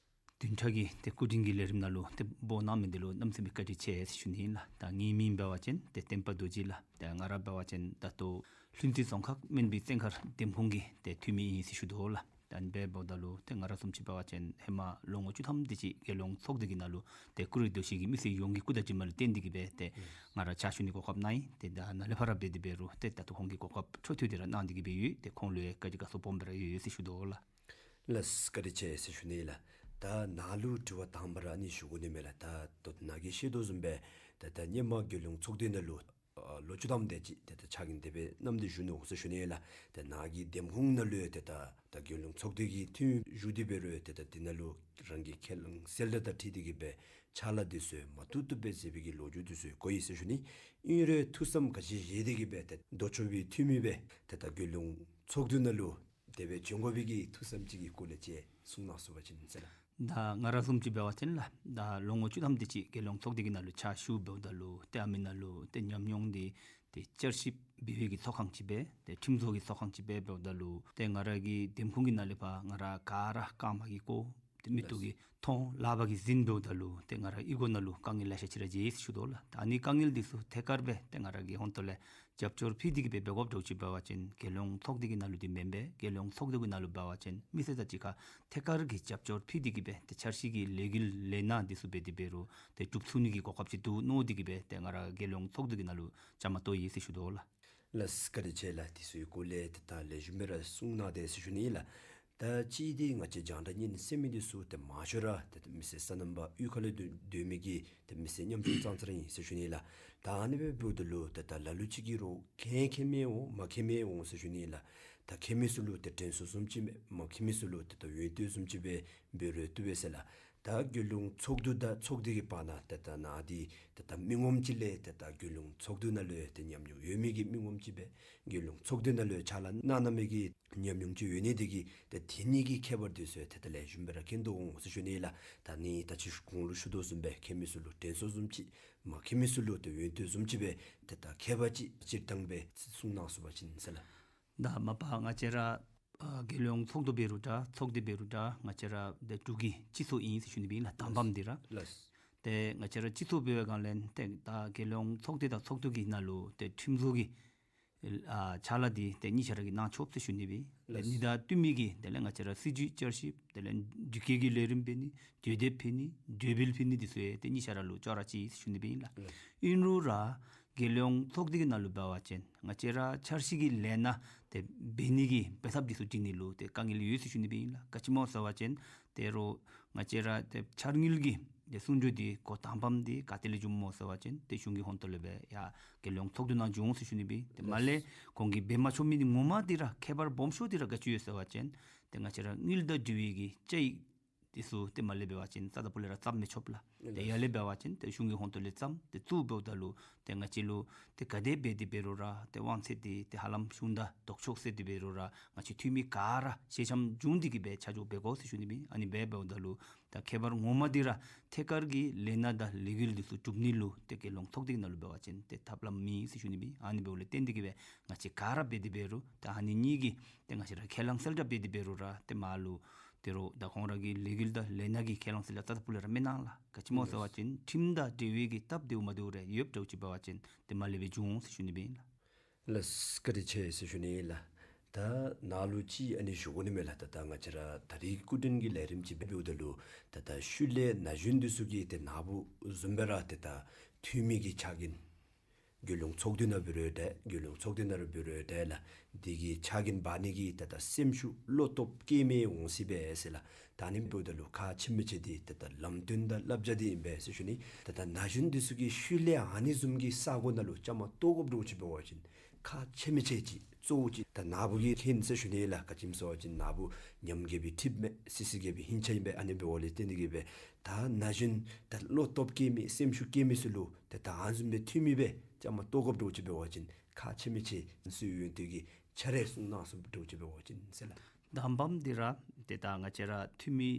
བདུན་ཕྲག་གི་ཏེ་སྐུ་མགྲོན་གྱི་ལས་རིམ་ནང་ལུ་ཏེ་འབོ་གནང་མི་འདི་ལུ་གནམ་མེད་ས་མེད་བཀའ་དྲིན་ཆེ་ཟེར་ཞུ་ནི་ཨིན་ལགས། ད་ངེའི་མིང་འབད་བ་ཅིན་ཏེ་བསྟན་པ་རྡོ་རྗེ་ལགས། ཏེ་ང་ར་འབད་བ་ཅིན་ད་ལྟོ་ལྷུན་རྩེ་རྫོང་ཁག་སྨན་པའི་བཙན་མཁར་འདེམས་ཁོངས་ཀྱི་ཏེ་འཐུས་མི་ཨིན་ཟེར་ཞུ་དོ་ལགས། ད་ཨ་ནི་སྦེ་འབདཝ་ད་ལུ་ཏེ་ང་ར་བཟུམ་ཅིག་འབད་བ་ཅིན་ཧེ་མ་ལོ་ངོ་བཅུ་ཐམ་དེ་ཅིག་རྒྱལ་ཡོངས་ཚོགས་སྡེ་གི་ནང་ལུ་ཏེ་ཀུ་རེ་ཟློས་ཤིག་གི་མི་སེར་ཡོངས་ཀྱི་སྐུ་དང་གཅིག་མ་ལུ་བརྟེན་ཏེ་གིས་སྦེ་ཏེ་ང་ར་ཕྱག་ཞུ་ནི་གོ་སྐབས་གནང་ཡི། ཏེ་ད་ནཱ་ལས་ཕར་འབད་དེ་འབད་རུང་ཏེ་ད་ལྟོ་ཁོང་གིས་གོ་སྐབས་འཕྲོ་མཐུད་དེ་ར་གནང་སྟེ་གིས་སྦེ་ཡོད། ཏེ་ཁོང་ལུ་ཡང་བཀའ་དྲིན་དགའ་ཚོར་སྦོམ་སྦེ་ར་ཡོད་ཡོད་ཟེར་ཞུ་དོ་ལགས། ལགས་བཀའ་དྲིན་ཆེ་ཟེར་ཞུ་ནི་ལགས། ད་ནཱ་ལུ་དྲི་བ་དང་པ་ར་ཨ་ནི་ཞུ་དགོ་ནི་མས་ལགས། ད་ད་ནཱ་གིས་ཤེས་དོ་བཟུམ་སྦེ་ད་ད་སྔོན་མ་རྒྱལ་ཡོངས་ཚོགས་སྡེ་ནང་ལུ་ཨ་ལོ་བཅུ་ཐམ་དེ་ཅིག་ཏེ་ད་ཕྱག་འགན་དེ་སྦེ་བསྣམས་ཏེ་བཞུགས་ནུག་ཟེར་ཞུ་ནི་ལགས། ཏེ་ནཱ་གི་འདེམས་ཁོངས་ནང་ལུ་ཡང་ཏེ་ད་ད་རྒྱལ་ཡོངས་ཚོགས་སྡེ་གི་འཐུས་མི་བཞུགས་ཏེ་འབད་རུང་ཏེ་ད་དེ་ནང་ལུ་རང་གི་ཁས་བླངས་གསལ་བསྒྲགས་དང་འཁྲིལ་ཏེ་གིས་སྦེ་ཕྱག་ལཱ་དེ་ཚུ་མ་བཏུབ་བཏུབ་སྦེ་མཛད་པའི་གི་ལོ་རྒྱུས་དེ་ཚུ་གོ་ཡི་ཟེར་ཞུ་ནི། ཨིན་རུང་ཐུགས་བསམ་ག་ཅི་བཞེས་ཏེ་གིས་སྦེ་ཏེ་ལྡོག་ཕྱོགས་པའི་འཐུས་མི་སྦེ་ཏེ་ད་རྒྱལ་ཡོངས་ཚོགས་འདུ་ནང་ལུ་དེ་སྦེ་བྱོན་དགོ་པའི་གི་ཐུགས་བསམ་ཅིག་གི་སྐོར་ལས་ཅིག་གསུང་གནང་ཚུགས་པ་ཅིན་ཟེར་ལགས། ད་ང་ར་བཟུམ་ཅིག་འབད་བ་ཅིན་ལགས། ད་ལོ་ངོ་བཅུ་ཐམ་དེ་ཅིག་རྒྱལ་ཡོངས་ཚོགས་སྡེ་གི་ནང་ལུ་ཕྱག་ཞུ་འབདཝ་ད་ལུ་ཏེ་ཨ་མི་ནང་ལུ་ཏེ་ཉམས་མྱོང་འདི་ཏེ་བསྐྱར་ཞིབ་འབད་བའི་གི་ཚོགས་ཁང་ཅིག་སྦེ་ཏེ་ཁྲིམས་བཟོ་གི་ཚོགས་ཁང་ཅིག་སྦེ་འབདཝ་ད་ལུ་ཏེ་ང་ར་གི་འདེམས་ཁོངས་ཀྱི་ནང་ལས་ཕར་ང་ར་ག་ར་རྐངམ་གིས་གོ་ཏེ་མིག་ཏོ་གིས་མཐོང་ལགཔ་གིས་གཟིགས་འབདཝ་ད་ལུ་ཏེ་ང་ར་གཡུས་སྒོ་ནང་ལུ་དཀའ་ངལ་ལེ་ཤ་ཅིག་ར་འབྱུང་ཡི་ཟེར་ཞུ་དོ་ལགས། ད་ཨ་ནི་དཀའ་ངལ་འདི་ཚུ་ཐད་ཀར་སྦེ་ཏེ་ང་ར་གི་ཧོངས་ཏོ་ལས་རྒྱབ་སྐྱོར་ཕུལ་ཏེ་གིས་སྦེ་འབད་དགོཔ་འདྲཝ་ཅིག་འབད་བ་ཅིན་རྒྱལ་ཡོངས་ཚོགས་སྡེ་གི་ནང་ལུ་འདི་མེན་པས། རྒྱལ་ཡོངས་ཚོགས་སྡེ་གི་ནང་ལུ་འབད་བ་ཅིན་མི་སེར་དང་གཅིག་ཁར་ཐད་ཀར་གྱི་རྒྱབ་སྐྱོར་ཕུལ་ཏེ་གིས་སྦེ་ཏེ་འཆར་གཞི་གི་ལས་འགུལ་ལས་སྣ་འདི་ཚུ་འབད་དེ་འབད་རུང་ཏེ་འགྲུབ་ཚུགས་ནི་གི་གོ་སྐབས་ཅིག་འདུག་མནོ་སྟེ་གིས་སྦེ་ཏེ་ང་ར་རྒྱལ་ཡོངས་ཚོགས་སྡེ་གི་ནང་ལུ་བཅའ་མར་གཏོགས་ཡི་ཟེར་ཞུ་དོ་ལགས། ལགས་བཀའ་དྲིན་ཆེ་ལགས། དེ་ཚུ་གི་སྐོར་ལས་ཏེ་ད་ལེགས་ཤོམ་སྦེ་ར་གསུང་གནང་དེས་ཟེར་ཞུ་ནི་ལགས། ད་ཅི་འདི་ང་བཅས་རྒྱང་བསྒྲགས་ཉན་གསན་མི་འདི་ཚུ་ཏེ་མང་ཤོས་ར་ཏེ་མི་སེར་སོ་ནམ་པ་གཡུས་ཁ་ལུ་སྡོད་སྡོད་མི་གི་ཏེ་མི་སེར་ཉམ་ཆུང་ཙང་ཙ་ར་ཨིན་ཟེར་ཞུ་ནི་ལགས། ད་ཨ་ནི་སྦེ་འབདཝ་ད་ལུ་ཏེ་ད་ལ་ལུ་ཅིག་གིས་རོགས་མཁྱེན་མཁྱེན་མི་འོང་མ་མཁྱེན་མི་འོང་ཟེར་ཞུ་ནི་ལགས། ད་མཁྱེན་མི་ཚུ་ལུ་ཏེ་དྲན་གསོ་བཟུམ་ཅིག་སྦེ་མ་མཁྱེན་མི་ཚུ་ལུ་ཏེ་ད་འོས་བསྡུ་བཟུམ་ཅིག་སྦེ་འབད་རུང་བཏུབ་པས་ཟེར་ལགས། ད་རྒྱལ་ཡོངས་ཚོགས་འདུ་དང་ཚོགས་སྡེ་གི་བར་ན་ཏེ་ད་ནཱ་འདི་ཏེ་ད་མི་ངོམ་ཅིག་ལས་ཏེ་ད་རྒྱལ་ཡོངས་ཚོགས་འདུ་ནང་ལུ་ཡང་ཏེ་ཉམས་མྱོང་ཡོད་མི་གི་མི་ངོམ་ཅིག་སྦེ་རྒྱལ་ཡོངས་ཚོགས་འདུ་ནང་ལུ་ཡང་ཕྱག་ལཱ་གནང་གནང་མི་གི་ཉམས་མྱོང་ཅིག་ཡོད་ནི་འདི་གིས་ཏེ་དེ་གཉིས་ཀྱི་ཁྱད་པར་འདི་ཚུ་ཏེ་ད་ལེགས་ཤོམ་སྦེ་ར་མཁྱེན་དོ་འོང་ཟེར་ཞུ་ནི་ལགས། ད་ནི་ད་ཅི་གོང་ལུ་ཞུ་དོ་བཟུམ་སྦེ་མཁྱེན་མི་ཚུ་ལུ་དྲན་གསོ་བཟུམ་ཅིག་མ་མཁྱེན་མི་ཚུ་ལུ་ཏེ་འོས་བསྡུ་བཟུམ་ཅིག་སྦེ་ཏེ་ད་ཁྱད་པར་ཅིག་སྤྱིར་བཏང་སྦེ་གསུང་གནང་ཚུགས་པ་ཅིན་ཟེར་ལགས། ད་མ་པ་ང་བཅས་ར་ཨ་རྒྱལ་ཡོངས་ཚོགས་འདུ་འབད་རུང་འདྲ་ཚོགས་སྡེ་འབད་རུང་འདྲ་ང་བཅས་ར་ཏེ་འབྲུག་གི་སྤྱི་ཚོགས་ཨིན་ཟེར་ཞུ་ནི་སྦེ་ཨིན་ལགས། དང་པམ་འདི་ར། ལགས། ཏེ་ང་བཅས་ར་སྤྱི་ཚོགས་འབད་བའི་སྒང་ལས་ཏེ་ད་རྒྱལ་ཡོངས་ཚོགས་སྡེ་དང་ཚོགས་འདུ་གི་ནང་ལུ་ཏེ་ཁྲིམས་བཟོ་གི་ཨ་ཕྱག་ལཱ་འདི་ཏེ་གཉིས་ཆ་ར་གིས་གནང་ཆོགཔ་ཟེར་ཞུ་ནི་སྦེ་ཨིན། ཏེ་ལགས། ནི་དང་བསྟུན་མི་གི་དེ་ལས་ང་བཅས་ར་སྲིད་བྱུས་བསྐྱར་ཞིབ་དེ་ལས་དྲི་བཀོད་ཀྱི་ལས་རིམ་འབད་ནི་གྲོས་འདེབས་ཕུལ་ནི་གྲོས་འབུལ་ཕུལ་ནི་འདི་ཚུ་ཡང་ཏེ་གཉིས་ཆ་ར་ལུ་ཅོག་ར་གཅིག་ཨིན་ཟེར་ཞུ་ནི་སྦེ་ཨིན་ལགས། ལགས། ཨིན་རུང་ར་རྒྱལ་ཡོངས་ཚོགས་སྡེ་གི་ནང་ལུ་འབད་བ་ཅིན་ང་བཅས་ར་འཆར་གཞི་གི་ལས་སྣ་ཏེ་འབད་ནི་གི་འབད་ཐབས་འདི་ཚུ་སྒྲིག་ནི་ལུ་ཏེ་དཀའ་ངལ་ཡོད་ཟེར་ཞུ་ནི་སྦེ་ཨིན་ལགས། ག་ཅི་སྨོ་ཟེར་བ་ཅིན་ད་རུང་ང་བཅས་ར་ཏེ་འཆར་དངུལ་གྱི་ཏེ་སྲུང་སྐྱོབ་འདི་འགོ་དང་པམ་འདི་ག་ཏེ་ལས་འབྱུངམ་སྨོ་ཟེར་བ་ཅིན་ཏེ་གཞུང་གི་ཧོངས་ཏོ་ལས་སྦེ་ཡར་རྒྱལ་ཡོངས་ཚོགས་འདུ་ནང་འབྱུང་ཟེར་ཞུ་ནི་སྦེ་ཨིན། ཏེ་མར་ལས་ལགས། གོང་གི་འབད་མ་ཆོག་མི་འདི་ངོ་མ་འདི་ར་ཁྱད་པར་སྦོམ་ཤོས་འདི་ར་ག་ཅི་ཡོད་ཟེར་བ་ཅིན་ཏེ་ང་བཅས་ར་དངུལ་དང་འབྲེལ་བའི་གི་དཔྱད་ཡིག་འདི་ཚུ་ཏེ་མར་ལས་འབད་བ་ཅིན་རྩ་དང་པོ་ལས་ར་བརྩམ་མི་ཆོགཔ་ལགས། ཏེ་ཡར་ལས་འབད་བ་ཅིན་ཏེ་གཞུང་གི་ཧོངས་ཏོ་ལས་བརྩམ་སྟེ་བཙུགས་འབདཝ་ད་ལུ་ཏེ་ང་བཅས་ལུ་ཏེ་ག་དེ་འབད་དེ་འབད་རུང་ར་ཏེ་དབང་ཚད་འདི་ཏེ་ཧ་ལམ་གཞུང་དང་ལྡོག་ཕྱོགས་ཟེར་ཏེ་འབད་རུང་ར་ང་བཅས་འཐུས་མི་ག་ར་ཞལ་འཆམ་བྱུང་སྟེ་གིས་སྦེ་ཆ་འཇོག་འབད་དགོ་ཟེར་ཞུ་ནི་སྦེ་ཨིན། ཨ་ནི་སྦེ་འབདཝ་ད་ལུ་ད་ཁྱད་པར་ངོ་མ་འདི་ར་ཐད་ཀར་གྱི་ལས་སྣ་དང་ལས་འགུལ་འདི་ཚུ་སྒྲུབ་ནི་ལུ་ཏེ་རྒྱལ་ཡོངས་ཚོགས་སྡེ་གི་ནང་ལུ་འབད་བ་ཅིན་ཏེ་ཐབས་ལམ་མེད་ཟེར་ཞུ་ནི་སྦེ་ཨིན། ཨ་ནི་འབདཝ་ལས་བརྟེན་ཏེ་གིས་སྦེ་ང་བཅས་ག་ར་འབད་དེ་འབད་རུང་ད་ཨ་ནི་གཉིས་ཀྱི་ཏེ་ང་བཅས་ར་ཁས་བླངས་གསལ་བསྒྲགས་འབད་དེ་འབད་རུང་ར་ཏེ་མར་ལུ་ད་རུང་ད་ཁོང་ར་གི་ལས་འགུལ་དང་ལས་སྣ་གི་ཁས་བླངས་གསལ་བསྒྲགས་རྩ་དང་པོ་ལས་ར་མི་གནང་ལགས། ག་ཅི་སྨོ་ཟེར་བ་ཅིན་ཁྲིམས་དང་འབྲེལ་བའི་གི་སྟབས་བདེཝ་མ་བདེཝ་རེ་ཡོདཔ་འདྲཝ་ཅིག་འབད་བ་ཅིན་ཏེ་མར་ལས་སྦེ་འབྱུང་ཟེར་ཞུ་ནི་སྦེ་ཨིན་ལགས། ལགས་བཀའ་དྲིན་ཆེ་ཟེར་ཞུ་ནི་ལགས། ད་ནཱ་ལུ་ཅིག་ཨ་ནི་ཞུ་དགོ་ནི་མས་ལགས། ད་ད་ང་བཅས་ར་ད་རིས་སྐུ་མགྲོན་གྱི་ལས་རིམ་ཅིག་འབདཝ་ད་ལུ་ད་ད་ཤུལ་ལས་ན་གཞོན་འདི་ཚུ་གིས་ཏེ་ནཱ་བུ་བཟུམ་སྦེ་ར་ཏེ་ད་འཐུས་མི་གི་ཕྱག་འགན་རྒྱལ་ཡོངས་ཚོགས་འདུ་ནང་འབད་རུང་འདྲ་རྒྱལ་ཡོངས་ཚོགས་སྡེ་ནང་འབད་རུང་འདྲ་ལགས། འདི་གི་ཕྱག་འགན་འབག་ནི་གི་ད་ད་སེམས་ཤུགས་བློ་སྟོབས་སྐྱེ་མི་འོང་སྲིད་པས་ཟེར་ལགས། ད་ཨ་ནི་འབདཝ་ད་ལུ་ཁག་ཆེ་མི་ཆེ་འདི་ད་ད་ལམ་སྟོན་དང་བསླབ་བྱ་འདི་ཨིན་པས་ཟེར་ཞུ་ནི། ད་ད་ན་གཞོན་འདི་ཚུ་གིས་ཤུལ་ལས་ཨ་ནི་བཟུམ་གྱི་ས་གོ་ནང་ལུ་བཅའ་མར་གཏོགས་དགོཔ་འདྲཝ་ཅིག་འབད་བ་ཅིན་ཁག་ཆེ་མི་ཆེ་ཅིག་གཙོ་བོ་ཅིག་ད་ནཱ་བུ་གིས་མཁྱེན་ཟེར་ཞུ་ནི་ལགས། ག་ཅི་སྨོ་ཟེར་བ་ཅིན་ནཱ་བུ་ཉམས་རྒས་པའི་འཁྲིགཔ་མས། སི་སི་རྒས་པའི་ཧིང་ཆ་ཨིན་པས། ཨ་ནི་འབདཝ་ལས་བརྟེན་ཏེ་གིས་སྦེ་ད་ན་གཞོན་ད་བློ་སྟོབས་སྐྱེ་མི་སེམས་ཤུགས་སྐྱེ་མི་ཚུ་ལུ་ད་ད་ཨ་ནི་བཟུམ་སྦེ་འཐུས་མི་སྦེ་བཅའ་མར་གཏོགས་དགོཔ་འདྲཝ་ཅིག་འབད་བ་ཅིན་ཁག་ཆེ་མི་ཆེ་ཟེར་ཡོད་དེ་གིས་ཆ་རེ་གསུང་གནང་ཚུགསཔ་འདྲཝ་ཅིག་འབད་བ་ཅིན་ཟེར་ལགས། དང་པམ་འདི་ར་ཏེ་ད་ང་བཅས་ར་འཐུས་མི་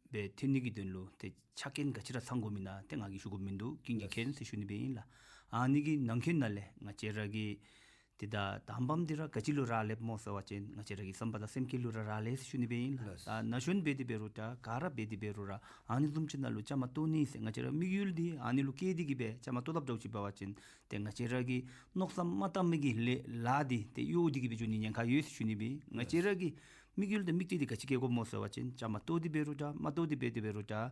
སྦེ་ཐོན་ནི་གི་དོན་ལུ་ཏེ་ཆ་རྐྱེན་ག་ཅི་ར་ཚང་དགོ་མེན་ན་ཏེ་ང་གིས་ཞུ་དགོཔ་མིན་འདུག། ཀུན་གྱིས་མཁྱེན་ཟེར་ཞུ་ནི་སྦེ་ཨིན་ལགས། ཨ་ནི་གི་ནང་འཁོད་ནང་ལས་ང་བཅས་ར་གི་ཏེ་ད་དང་པམ་འདི་ར་ག་ཅི་ལུ་རག་ལསཔ་སྨོ་ཟེར་བ་ཅིན་ང་བཅས་ར་གི་བསམ་པ་དང་སེམས་བསྐྱེད་ལུ་ར་རག་ལས་ཟེར་ཞུ་ནི་སྦེ་ཨིན་ལགས། ལགས། ད་ན་གཞོན་འབད་དེ་འབད་རུང་འདྲ་ག་ར་འབད་དེ་འབད་རུང་ར་ཨ་ནི་བཟུམ་ཅིག་ནང་ལུ་བཅའ་མར་གཏོགས་ནི་ཟེར་ང་བཅས་ར་དམིགས་ཡུལ་འདི་ཨ་ནི་ལུ་བསྐྱེད་དེ་གིས་སྦེ་བཅའ་མར་གཏོགས་དཔ་འདྲཝ་ཅིག་འབད་བ་ཅིན་ཏེ་ང་བཅས་ར་གི་མནོ་བསམ་མ་བཏང་མི་གི་ལས་ལཱ་འདི་ཏེ་གཡོག་སྟེ་གིས་སྦེ་འགྱོ་ནི་ཉེན་ཁ་ཡོད་ཟེར་ཞུ་ནི་སྦེ་ཨིན། ང་བཅས་ར་གི་ དམིགས་ཡུལ་དང་དམིགས་གཏད་འདི་ག་ཅི་བསྐྱེད་དགོཔ་སྨོ་ཟེར་བ་ཅིན་བཅའ་མར་གཏོགས་ཏེ་འབད་རུང་འདྲ་མ་གཏོགས་ཏེ་འབད་དེ་འབད་རུང་འདྲ་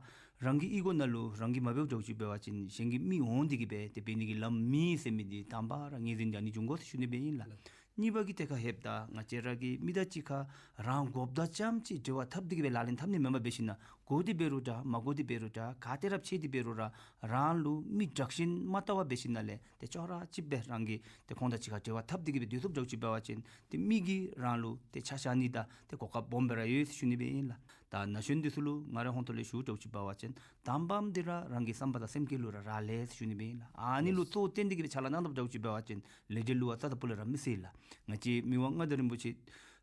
རང་གི་ཨི་གོ་ནང་ལུ་རང་གིས་མ་འབདཝ་འདྲཝ་ཅིག་འབད་བ་ཅིན་གཞན་གྱི་མི་འོང་སྟེ་གི་སྦེ་ཏེ་འབད་ནི་གི་ལམ་མེད་ཟེར་མི་འདི་དང་པ་ར་ངེས་འཛིན་འདི་ཨ་ནི་འབྱུང་དགོ་ཟེར་ཞུ་ནི་སྦེ་ཨིན་ལགས། གཉིས་པ་གི་ཐད་ཁར་ལྷོདཔ་ད་ང་བཅས་ར་གིས་མི་དང་གཅིག་ཁར་རང་དགོཔ་དང་རྐྱངམ་ཅིག་འབྲེལ་བ་འཐབ་སྟེ་གི་སྦེ་ལག་ལེན་འཐབ་ནི་མེན་པར་འབད་ཞིན་ན་དགོ་སྟེ་འབད་རུང་འདྲ་མ་དགོ་སྟེ་འབད་རུང་འདྲ་ག་ཏེ་ར་ཕྱད་དེ་འབད་རུང་ར་རང་ལུ་མི་དྲག་ཞན་མ་བལྟ་བར་འབད་ཞིན་ན་ལས་ཏེ་ཅོག་ར་གཅིགཔ་སྦེ་རང་གིས་ཏེ་ཁོང་དང་གཅིག་ཁར་འབྲེལ་བ་འཐབ་སྟེ་གི་སྦེ་སྡོད་ཚུགསཔ་འདྲཝ་ཅིག་འབད་བ་ཅིན་ཏེ་མི་གིས་རང་ལུ་ཏེ་ཆ་བཞག་ནི་དང་ཏེ་གོ་སྐབས་སྦོམ་སྦེ་ར་ཡོད་ཟེར་ཞུ་ནི་སྦེ་ཨིན་ལགས། ད་ན་གཞོན་འདི་ཚུ་ལུ་ང་རའི་ཧོང་ཏོ་ལས་ཞུཝ་འདྲཝ་ཅིག་འབད་བ་ཅིན་དང་པམ་འདི་ར་རང་གི་བསམ་པ་དང་སེམས་བསྐྱེད་ལུ་ར་རག་ལས་ཟེར་ཞུ་ནི་སྦེ་ཨིན་ལགས། ཨ་ནི་ལུ་གཙོ་བོ་བཏོན་ཏེ་གི་སྦེ་ཕྱག་ལཱ་གནང་དཔ་འདྲཝ་ཅིག་འབད་བ་ཅིན་ལས་འབྲས་བསླུ་བ་རྩ་དང་སྤུ་ལས་ར་མི་སྲིད་ལགས། ང་བཅས་མི་དབང་མངའ་བདག་རིན་པོ་ཆེ་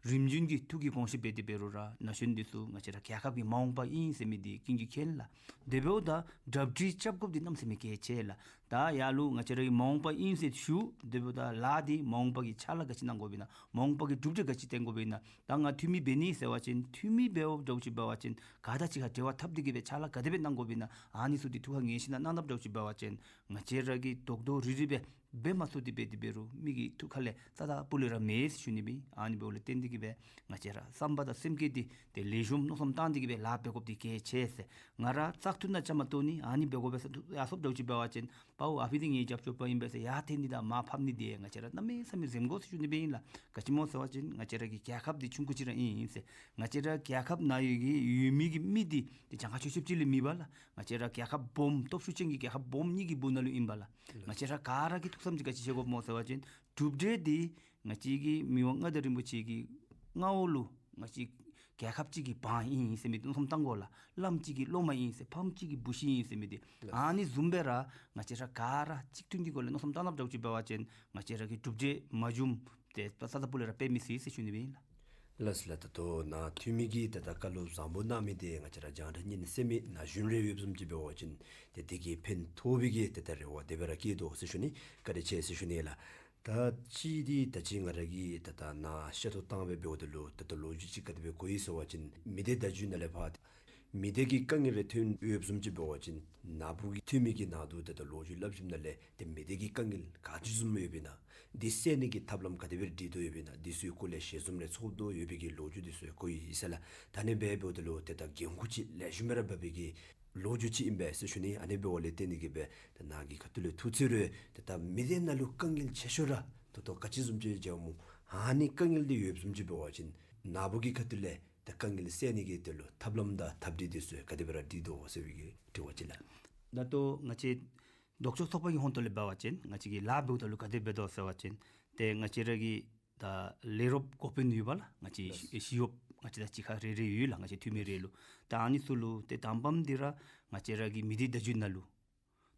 རིམ་བྱོན་གྱི་ཐུགས་ཀྱི་དགོངས་བཞེད་འབད་དེ་འབད་རུང་ར་ན་གཞོན་འདི་ཚུ་ང་བཅས་ར་རྒྱལ་ཁབ་ཀྱི་མ་འོངས་པ་ཨིན་ཟེར་མི་འདི་ཀུན་གྱིས་མཁྱེན་ལགས། དེ་འབདཝ་ད་གྲ་སྒྲིག་རྐྱབ་དགོཔ་འདི་གནམ་མེད་ས་མེད་གལ་ཆེ་ལགས། ད་ཡར་ལུ་ང་བཅས་ར་གི་མ་འོངས་པ་ཨིན་ཟེར་ཞུ། དེ་འབདཝ་ད་ལཱ་འདི་མ་འོངས་པ་གི་ཕྱག་ལཱ་ག་ཅི་གནང་དགོཔ་ཨིན་ན། མ་འོངས་པ་གི་གྲུབ་འབྲས་ག་ཅི་བཏོན་དགོཔ་ཨིན་ན། ད་ང་འཐུས་མི་འབད་ནི་ཟེར་བ་ཅིན་འཐུས་མི་འབདཝ་འདྲཝ་ཅིག་འབད་བ་ཅིན་ག་དང་གཅིག་ཁར་འབྲེལ་བ་འཐབ་སྟེ་གི་སྦེ་ཕྱག་ལཱ་ག་དེ་སྦེ་གནང་དགོཔ་ཨིན་ན། ཨ་ནི་ཚུ་འདི་ཐུགས་ཁར་ངེས་ཞིན་ན་གནང་དཔ་འདྲཝ་ཅིག་འབད་བ་ཅིན་ང་བཅས་ར་གིས་རྡོག་རྡོག་རིལ་རི་སྦེ་འབད་མ་ཚུགས་ཏེ་འབད་དེ་འབད་རུང་མི་གི་ཐུགས་ཁ་ལས་རྩ་དང་སྤུ་ལས་ར་མེད་ཟེར་ཞུ་ནི་སྦེ་ཨིན། ཨ་ནི་འབདཝ་ལས་བརྟེན་ཏེ་གི་སྦེ་ང་བཅས་ར་བསམ་པ་དང་སེམས་བསྐྱེད་འདི་ཏེ་ལེགས་ཤོམ་མནོ་བསམ་བཏང་སྟེ་གི་སྦེ་ལཱ་འབད་དགོཔ་འདི་གལ་ཆེ་ཟེར། ང་ར་བཙག་འཐུ་ནང་བཅའ་མར་གཏོགས་ནི་ཨ་ནི་འབད་དགོ་པས་ཟེར་ཡར་སོངམ་འདྲཝ་ཅིག་འབད་བ་ཅིན་དཔའ་བོ་ཨ་ཕི་འདི་ངེའི་རྒྱབ་སྐྱོར་པ་ཨིན་པས་ཟེར་ཡར་འཐེན་ནི་དང་མར་ཕབ་ནི་འདི་ང་བཅས་ར་གནམ་མེད་ས་མེད་འཛེམ་དགོ་ཟེར་ཞུ་ནི་སྦེ་ཨིན་ལགས། ག་ཅི་སྨོ་ཟེར་བ་ཅིན་ང་བཅས་ར་གི་རྒྱལ་ཁབ་འདི་ཆུང་ཀུ་ཅིག་ར་ཨིན་ཟེར། ང་བཅས་ར་རྒྱལ་ཁབ་ནང་ཡོད་ཀྱི་ཡོད་མི་གི་མི་འདི་ཏེ་གྱངས་ཁ་ཆོད་ཆོདཔ་ཅིག་ལས་མེད་པས་ལགས། ང་བཅས་ར་རྒྱལ་ཁབ་སྦོམ་སྟོབས་ཤུགས་ཅན་གྱི་རྒྱལ་ཁབ་སྦོམ་གཉིས་ཀྱི་སྦུག་ན་ལུ་ཨིན་པས་ལགས། ང་བཅས་ར་ག་ར་གིས་ཐུགས་བསམ་ཅིག་ག་ཅི་བཞེས་དགོཔ་སྨོ་ཟེར་བ་ཅིན་གྲུབ་འབྲས་འདི་ང་བཅས་ཀྱི་མི་དབང་མངའ་བདག་རིན་པོ་ཆེ་གི་མངའ་འོག་ལུ་ང་བཅས་རྒྱལ་ཁབ་ཅིག་གི་འབངས་ཨིན་ཟེར་མི་མནོ་བསམ་བཏང་དགོ་ལགས། བླམ་ཅིག་གི་སློབ་མ་ཨིན་ཟེར་ཕམ་ཅིག་གི་བུ་གཞི་ཨིན་ཟེར་མི་འདི། ལགས། ཨ་ནི་བཟུམ་སྦེ་ར་ང་བཅས་ར་ག་ར་གཅིག་མཐུན་གྱི་སྒོ་ལས་མནོ་བསམ་བཏང་དཔ་འདྲཝ་ཅིག་འབད་བ་ཅིན་ང་བཅས་ར་གི་གྲུབ་འབྲས་མ་འབྱུངམ་ཏེ་རྩ་དང་སྤུ་ལས་ར་འབད་མི་སྲིད་ཟེར་ཞུ་ནི་སྦེ་ཨིན་ལགས། ལགས་སོ་ལགས། ད་ལྟོ་ནཱ་འཐུས་མི་གིས་ད་ལྟོ་བཀའ་སློབ་བཟང་པོ་གནང་མི་འདི་ང་བཅས་ར་རྒྱང་བསྒྲགས་ཉན་ཟེར་མི་ན་གཞོན་རེ་ཡོདཔ་བཟུམ་ཅིག་འབད་བ་ཅིན་ཏེ་དེ་གིས་ཕན་ཐོགས་པའི་གི་ཏེ་ད་རེ་བ་དེ་སྦེ་ར་བསྐྱེད་དོ་ཟེར་ཞུ་ནི། བཀའ་དྲིན་ཆེ་ཟེར་ཞུ་ནི་ལགས། ད་ཅི་འདི་ད་ཅི་ང་ར་གིས་ད་ལྟོ་ནཱ་ཤེས་རྟོགས་བཏང་སྦེ་འབདཝ་ད་ལུ་ད་ལྟོ་ལོ་རྒྱུས་ཅིག་ག་དེ་སྦེ་གོ་ཡི་ཟེར་བ་ཅིན་མི་སྡེ་བརྡ་བརྒྱུད་ནང་ལས་ཕར་མི་སྡེ་གི་དཀའ་ངལ་རེ་ཐོན་ཡོདཔ་བཟུམ་ཅིག་འབད་བ་ཅིན་ནཱ་བུ་གི་འཐུས་མི་གིས་ནཱ་ལུ་ད་ལྟོ་ལོ་རྒྱུས་སླབ་ཞིནམ་ལས་ཏེ་མི་སྡེ་གི་དཀའ་ངལ་ག་ཅི་བཟུམ་ཡོདཔ་ཨིན་ན། འདི་སེལ་ནི་གི་ཐབས་ལམ་ག་དེ་སྦེ་སྒྲིག་དོ་ཡོདཔ་ཨིན་ན། འདི་ཚུ་སྐོར་ལས་ཞལ་འཛོམས་རེ་ཚོགས་དོ་ཡོད་པའི་གི་ལོ་རྒྱུས་འདི་ཚུ་གོ་ཡི་ཟེར་ལགས། ད་ཨ་ནི་སྦེ་འབདཝ་ད་ལུ་ཏེ་ད་འགན་ཁུར་ཅིག་ལེགས་ཤོམ་སྦེ་ར་འབག་པའི་གི་ལོ་རྒྱུས་ཅིག་ཨིན་པས་ཟེར་ཞུ་ནི། ཨ་ནི་འབདཝ་ལས་བརྟེན་ཏེ་གི་སྦེ་ད་ནཱ་གི་ཁ་ཐུག་ལས་ཐུགས་རྗེ་རེ། ཏེ་ད་མི་སྡེ་ནང་ལུ་དཀའ་ངལ་ཆེ་ཤོས་ར་ད་ལྟོ་ག་ཅི་བཟུམ་ཅིག་འབྱུངམ་སྨོ། ཨ་ནི་དཀའ་ངལ་འདི་ཡོདཔ་བཟུམ་ཅིག་འབད་བ་ཅིན་ནཱ་བུ་གི་ཁ་ཐུག་ལས་ད་དཀའ་ངལ་སེལ་ནི་གི་དོན་ལུ་ཐབས་ལམ་དང་ཐབས་སྒྲིག་འདི་ཚུ་ག་དེ་སྦེ་ར་སྒྲིག་དོ་ཟེར་བའི་གི་དྲི་བ་ཅིག་ལགས། ད་ལྟོ་ང་བཅས་ལྡོག་ཕྱོགས་ཚོགས་པ་གི་ཧོང་ཏོ་ལས་འབད་བ་ཅིན་ང་བཅས་ཀྱིས་ལཱ་འབདཝ་ད་ལུ་ག་དེ་འབད་དོ་ཟེར་བ་ཅིན་ཏེ་ང་བཅས་ར་གི་ད་ལས་རོགསཔ་འགོ་དཔོན་ཡོད་པས་ལགས། ང་བཅས་ལགས། ཞི་གཡོགཔ་ང་བཅས་དང་གཅིག་ཁར་རེ་རེ་ཡོད་ལགས། ང་བཅས་འཐུས་མི་རེ་ལུ། ད་ཨ་ནི་ཚུ་ལུ་ཏེ་དང་པམ་འདི་ར་ང་བཅས་ར་གི་མི་སྡེ་བརྡ་བརྒྱུད་ནང་ལུ་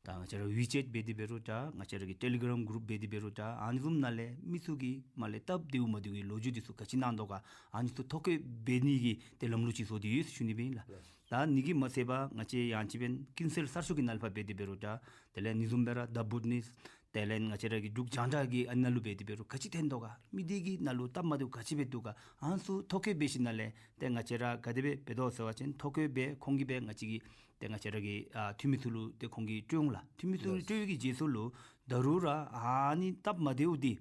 ད་ང་བཅས་ར་ཝི་ཅེཊ་འབད་དེ་འབད་རུང་འདྲ་ང་བཅས་ར་གི་ཊེ་ལི་གྲམ་གུ་རུབ་འབད་དེ་འབད་རུང་འདྲ་ཨ་ནི་བཟུམ་ནང་ལས་མི་ཚུ་གིས་མར་ལས་སྟབས་བདེཝ་མ་བདེཝ་གི་ལོ་རྒྱུས་འདི་ཚུ་ག་ཅི་གནང་དོ་ག་ཨ་ནི་ཚུ་ཐོ་བཀོད་འབད་ནི་གི་ཏེ་ལམ་ལུགས་ཅིག་བཟོ་སྟེ་ཡོད་ཟེར་ཞུ་ནི་སྦེ་ཨིན་ལགས། ད་ཨ་ནི་གིས་མ་ཚད་པར་ང་བཅས་ཡང་ཅིན་སྦེ་ཀུན་གསལ་གསར་ཤོག་གི་ནང་ལས་ཕར་འབད་དེ་འབད་རུང་འདྲ་དེ་ལས་ཨ་ནི་བཟུམ་སྦེ་ར་The Bhutanese། དེ་ལས་ང་བཅས་ར་གི་འབྲུག་རྒྱང་བསྒྲགས་ཀྱི་ཨ་ནཱ་ལུ་འབད་དེ་འབད་རུང་ག་ཅི་འཐོན་དོ་ག་མི་སྡེ་གི་ནང་ལུ་སྟབས་མ་བདེཝ་ག་ཅི་འབད་དོ་ག་ཨ་ནི་ཚུ་ཐོ་བཀོད་འབད་ཞིནམ་ལས་ཏེ་ང་བཅས་ར་ག་དེ་སྦེ་འབད་དོ་ཟེར་བ་ཅིན་ཐོ་བཀོད་འབད་ཁོང་གིས་འབད་ང་བཅས་ཀྱི་ཏེ་ང་བཅས་ར་གི་ཨ་འཐུས་མི་ཚུ་ལུ་ཏེ་ཁོང་གིས་སྤྲོད་འོང་ལགས། འཐུས་མི་ཚུ་ལུ་ལགས། སྤྲོད་པའི་གི་རྗེས་སུ་ལུ་ད་རུང་ར་ཨ་ནི་སྟབས་མ་བདེཝ་འདི་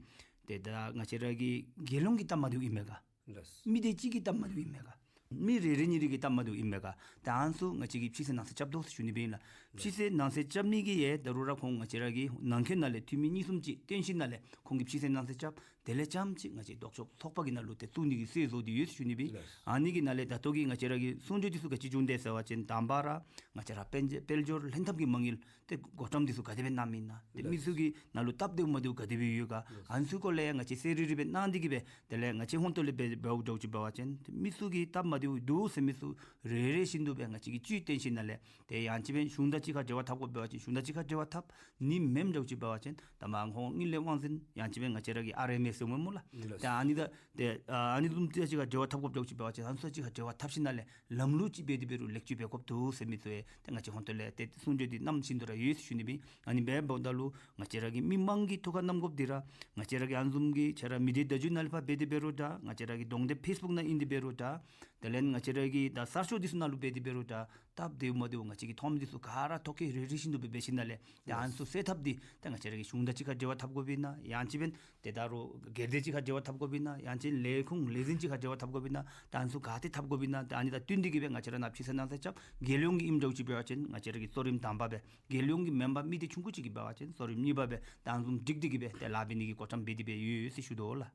ཏེ་ད་ང་བཅས་ར་གི་རྒྱལ་ཡོངས་ཀྱི་སྟབས་མ་བདེཝ་ཨིན་མས་ག་ལགས། མི་སྡེ་གཅིག་གི་སྟབས་མ་བདེཝ་ཨིན་མས་ག་མི་རེ་རེ་གཉིས་རེ་གི་སྟབས་མ་བདེཝ་ཨིན་མས་ག་ད་ཨ་ནི་ཚུ་ང་བཅས་ཀྱིས་ཕྱི་གསལ་ནང་གསལ་རྐྱབ་དོ་ཟེར་ཞུ་ནི་སྦེ་ཨིན་ལགས། ཕྱི་གསལ་ནང་གསལ་རྐྱབ་ནི་གི་ཡང་ད་རུང་ར་ཁོང་ང་བཅས་ར་གི་ནང་འཁོད་ནང་ལས་འཐུས་མི་གཉིས་གསུམ་ཅིག་བཏོན་ཞིནམ་ལས་ཁོང་གིས་ཕྱི་གསལ་ནང་གསལ་རྐྱབ། དེ་ལས་རྐྱངམ་ཅིག་ང་བཅས་ལྡོག་ཕྱོགས་ཚོགས་པ་གི་ནང་ལུ་ཏེ་བཙུགས་ནི་གི་སྲོལ་བཟོ་སྟེ་ཡོད་ཟེར་ཞུ་ནི་སྦེ་ཨིན། ལགས། ཨ་ནི་གི་ནང་ལས་ད་ལྟོ་གི་ང་བཅས་ར་གི་གསུང་ཆོས་འདི་ཚུ་ག་ཅི་བྱུང་དེས་ཟེར་བ་ཅིན་དང་པ་ར་ང་བཅས་ར་དཔལ་འབྱོར་དཔལ་འབྱོར་ལྷན་ཐབས་ཀྱི་མ་དངུལ་ཏེ་བགོ་བཀྲམ་འདི་ཚུ་ག་དེ་སྦེ་གནངམ་ཨིན་ན། ཏེ་མི་ཚུ་གི་ནང་ལུ་སྟབས་བདེཝ་མ་བདེཝ་ག་དེ་སྦེ་ཡོད་ག་ཨ་ནི་ཚུ་སྐོར་ལས་ཡང་ང་བཅས་གསལ་རི་རི་སྦེ་གནང་སྟེ་གི་སྦེ་དེ་ལས་ང་བཅས་ཧོང་ཏོ་ལས་འབད་འབདཝ་འདྲཝ་ཅིག་འབད་བ་ཅིན་ཏེ་མི་ཚུ་གི་སྟབས་མ་བདེཝ་འདུག་ཟེར་མི་ཚུ་རེ་རེ་བཞིན་དུ་སྦེ་ང་བཅས་ཀྱིས་བཅུད་བཏོན་ཞིནམ་ལས་ཏེ་ཡང་ཅིན་སྦེ་གཞུང་དང་གཅིག་ཁར་འབྲེལ་བ་འཐབ་དགོཔ་འབད་བ་ཅིན་གཞུང་དང་གཅིག་ཁར་འབྲེལ་བ་འཐབ་ནི་མེནམ་འདྲཝ་ཅིག་འབད་བ་ཅིན་ད་མར་ཁོང་དངུལ་ལས་དབང་འཛིན་ཡང་ཅིན་སྦེ་ང་བཅས་ར་གི་ཨར་ཨེམ་ཨེཕ་ཟེར་སྨོ་ལགས། ལགས། ཏེ་ཨ་ནི་དང་ཏེ་ཨ་ཨ་ནི་བཟུམ་ཅིག་ཁར་འབྲེལ་བ་འཐབ་དགོཔ་འདྲཝ་ཅིག་འབད་བ་ཅིན་ཨ་ནི་ཚུ་གཅིག་ཁར་འབྲེལ་བ་འཐབ་ཞིནམ་ལས་ལམ་ལུགས་ཅིག་འབད་དེ་འབད་རུང་ལེགས་བཅོས་འབད་དགོཔ་འདུག་ཟེར་མི་ཚུ་ཡང་ཏེ་ང་བཅས་ཧོང་ཏོ་ལས་ཏེ་གསུང་ཆོས་འདི་གནང་བཞིན་དུ་ར་ཡོད་ཟེར་ཞུ་ནི་སྦེ་ཨིན། ཨ་ནི་འབདཝ་ད་ལུ་ང་བཅས་ར་གི་མི་མང་གི་ཐུགས་ཁར་བསྣམ་དགོཔ་འདི་ར་ང་བཅས་ར་གི་ཨ་ནི་བཟུམ་གྱི་ཆ་ར་མི་སྡེ་བརྡ་བརྒྱུད་ནང་ལས་ཕར་འབད་དེ་འབད་རུང་འདྲ་ང་བཅས་ར་གི་གདོང་དེབ་ཕེསི་བུཀ་ནང་ཨིན་ཏེ་འབད་རུང་འདྲ་དེ་ལས་ང་བཅས་ར་གི་ད་གསར་ཤོག་འདི་ཚུ་ནང་ལུ་འབད་དེ་འབད་རུང་འདྲ་སྟབས་བདེཝ་མ་བདེཝ་ང་བཅས་ཀྱིས་མཐོངམ་འདི་ཚུ་ག་ར་ཐོ་བཀོད་རེ་རེ་བཞིན་དུ་སྦེ་འབད་ཞིནམ་ལས་ཏེ་ཨ་ནི་ཚུ་སེལ་ཐབས་འདི་ཏེ་ང་བཅས་ར་གི་གཞུང་དང་གཅིག་ཁར་འབྲེལ་བ་འཐབ་དགོཔ་ཨིན་ན་ཡང་ཅིན་སྦེ་ཏེ་ད་རུང་ སྒེར་སྡེ་ཅིག་ཁར་འབྲེལ་བ་འཐབ་དགོཔ་ཨིན་ན་ཡང་ཅིན་ལས་ཁུངས་ལས་འཛིན་ཅིག་ཁར་འབྲེལ་བ་འཐབ་དགོཔ་ཨིན་ན་ད་ཨ་ནི་ཚུ་ག་ཏེ་འཐབ་དགོཔ་ཨིན་ན་ད་ཨ་ནི་དང་བསྟུན་ཏེ་གི་སྦེ་ང་བཅས་ར་ནཱ་ཕྱི་སེལ་ནང་སེལ་རྐྱབ། རྒྱལ་ཡོངས་ཀྱི་ཨིནམ་འདྲཝ་ཅིག་འབད་བ་ཅིན་ང་བཅས་ར་གི་གཙོ་རིམ་དང་པ་སྦེ་རྒྱལ་ཡོངས་ཀྱི་མེམ་བར་མི་སྡེ་ཆུང་ཀུ་ཅིག་གིས་འབད་བ་ཅིན་གཙོ་རིམ་གཉིས་པ་སྦེ་ད་ཨ་ནི་བཟུམ་སྒྲིག་སྟེ་གི་སྦེ་ཏེ་ལཱ་འབད་ནི་གི་གོ་ཐམ་འབད་དེ་སྦེ་ཡོད་ཟེར་ཞུ་དོ་ལགས།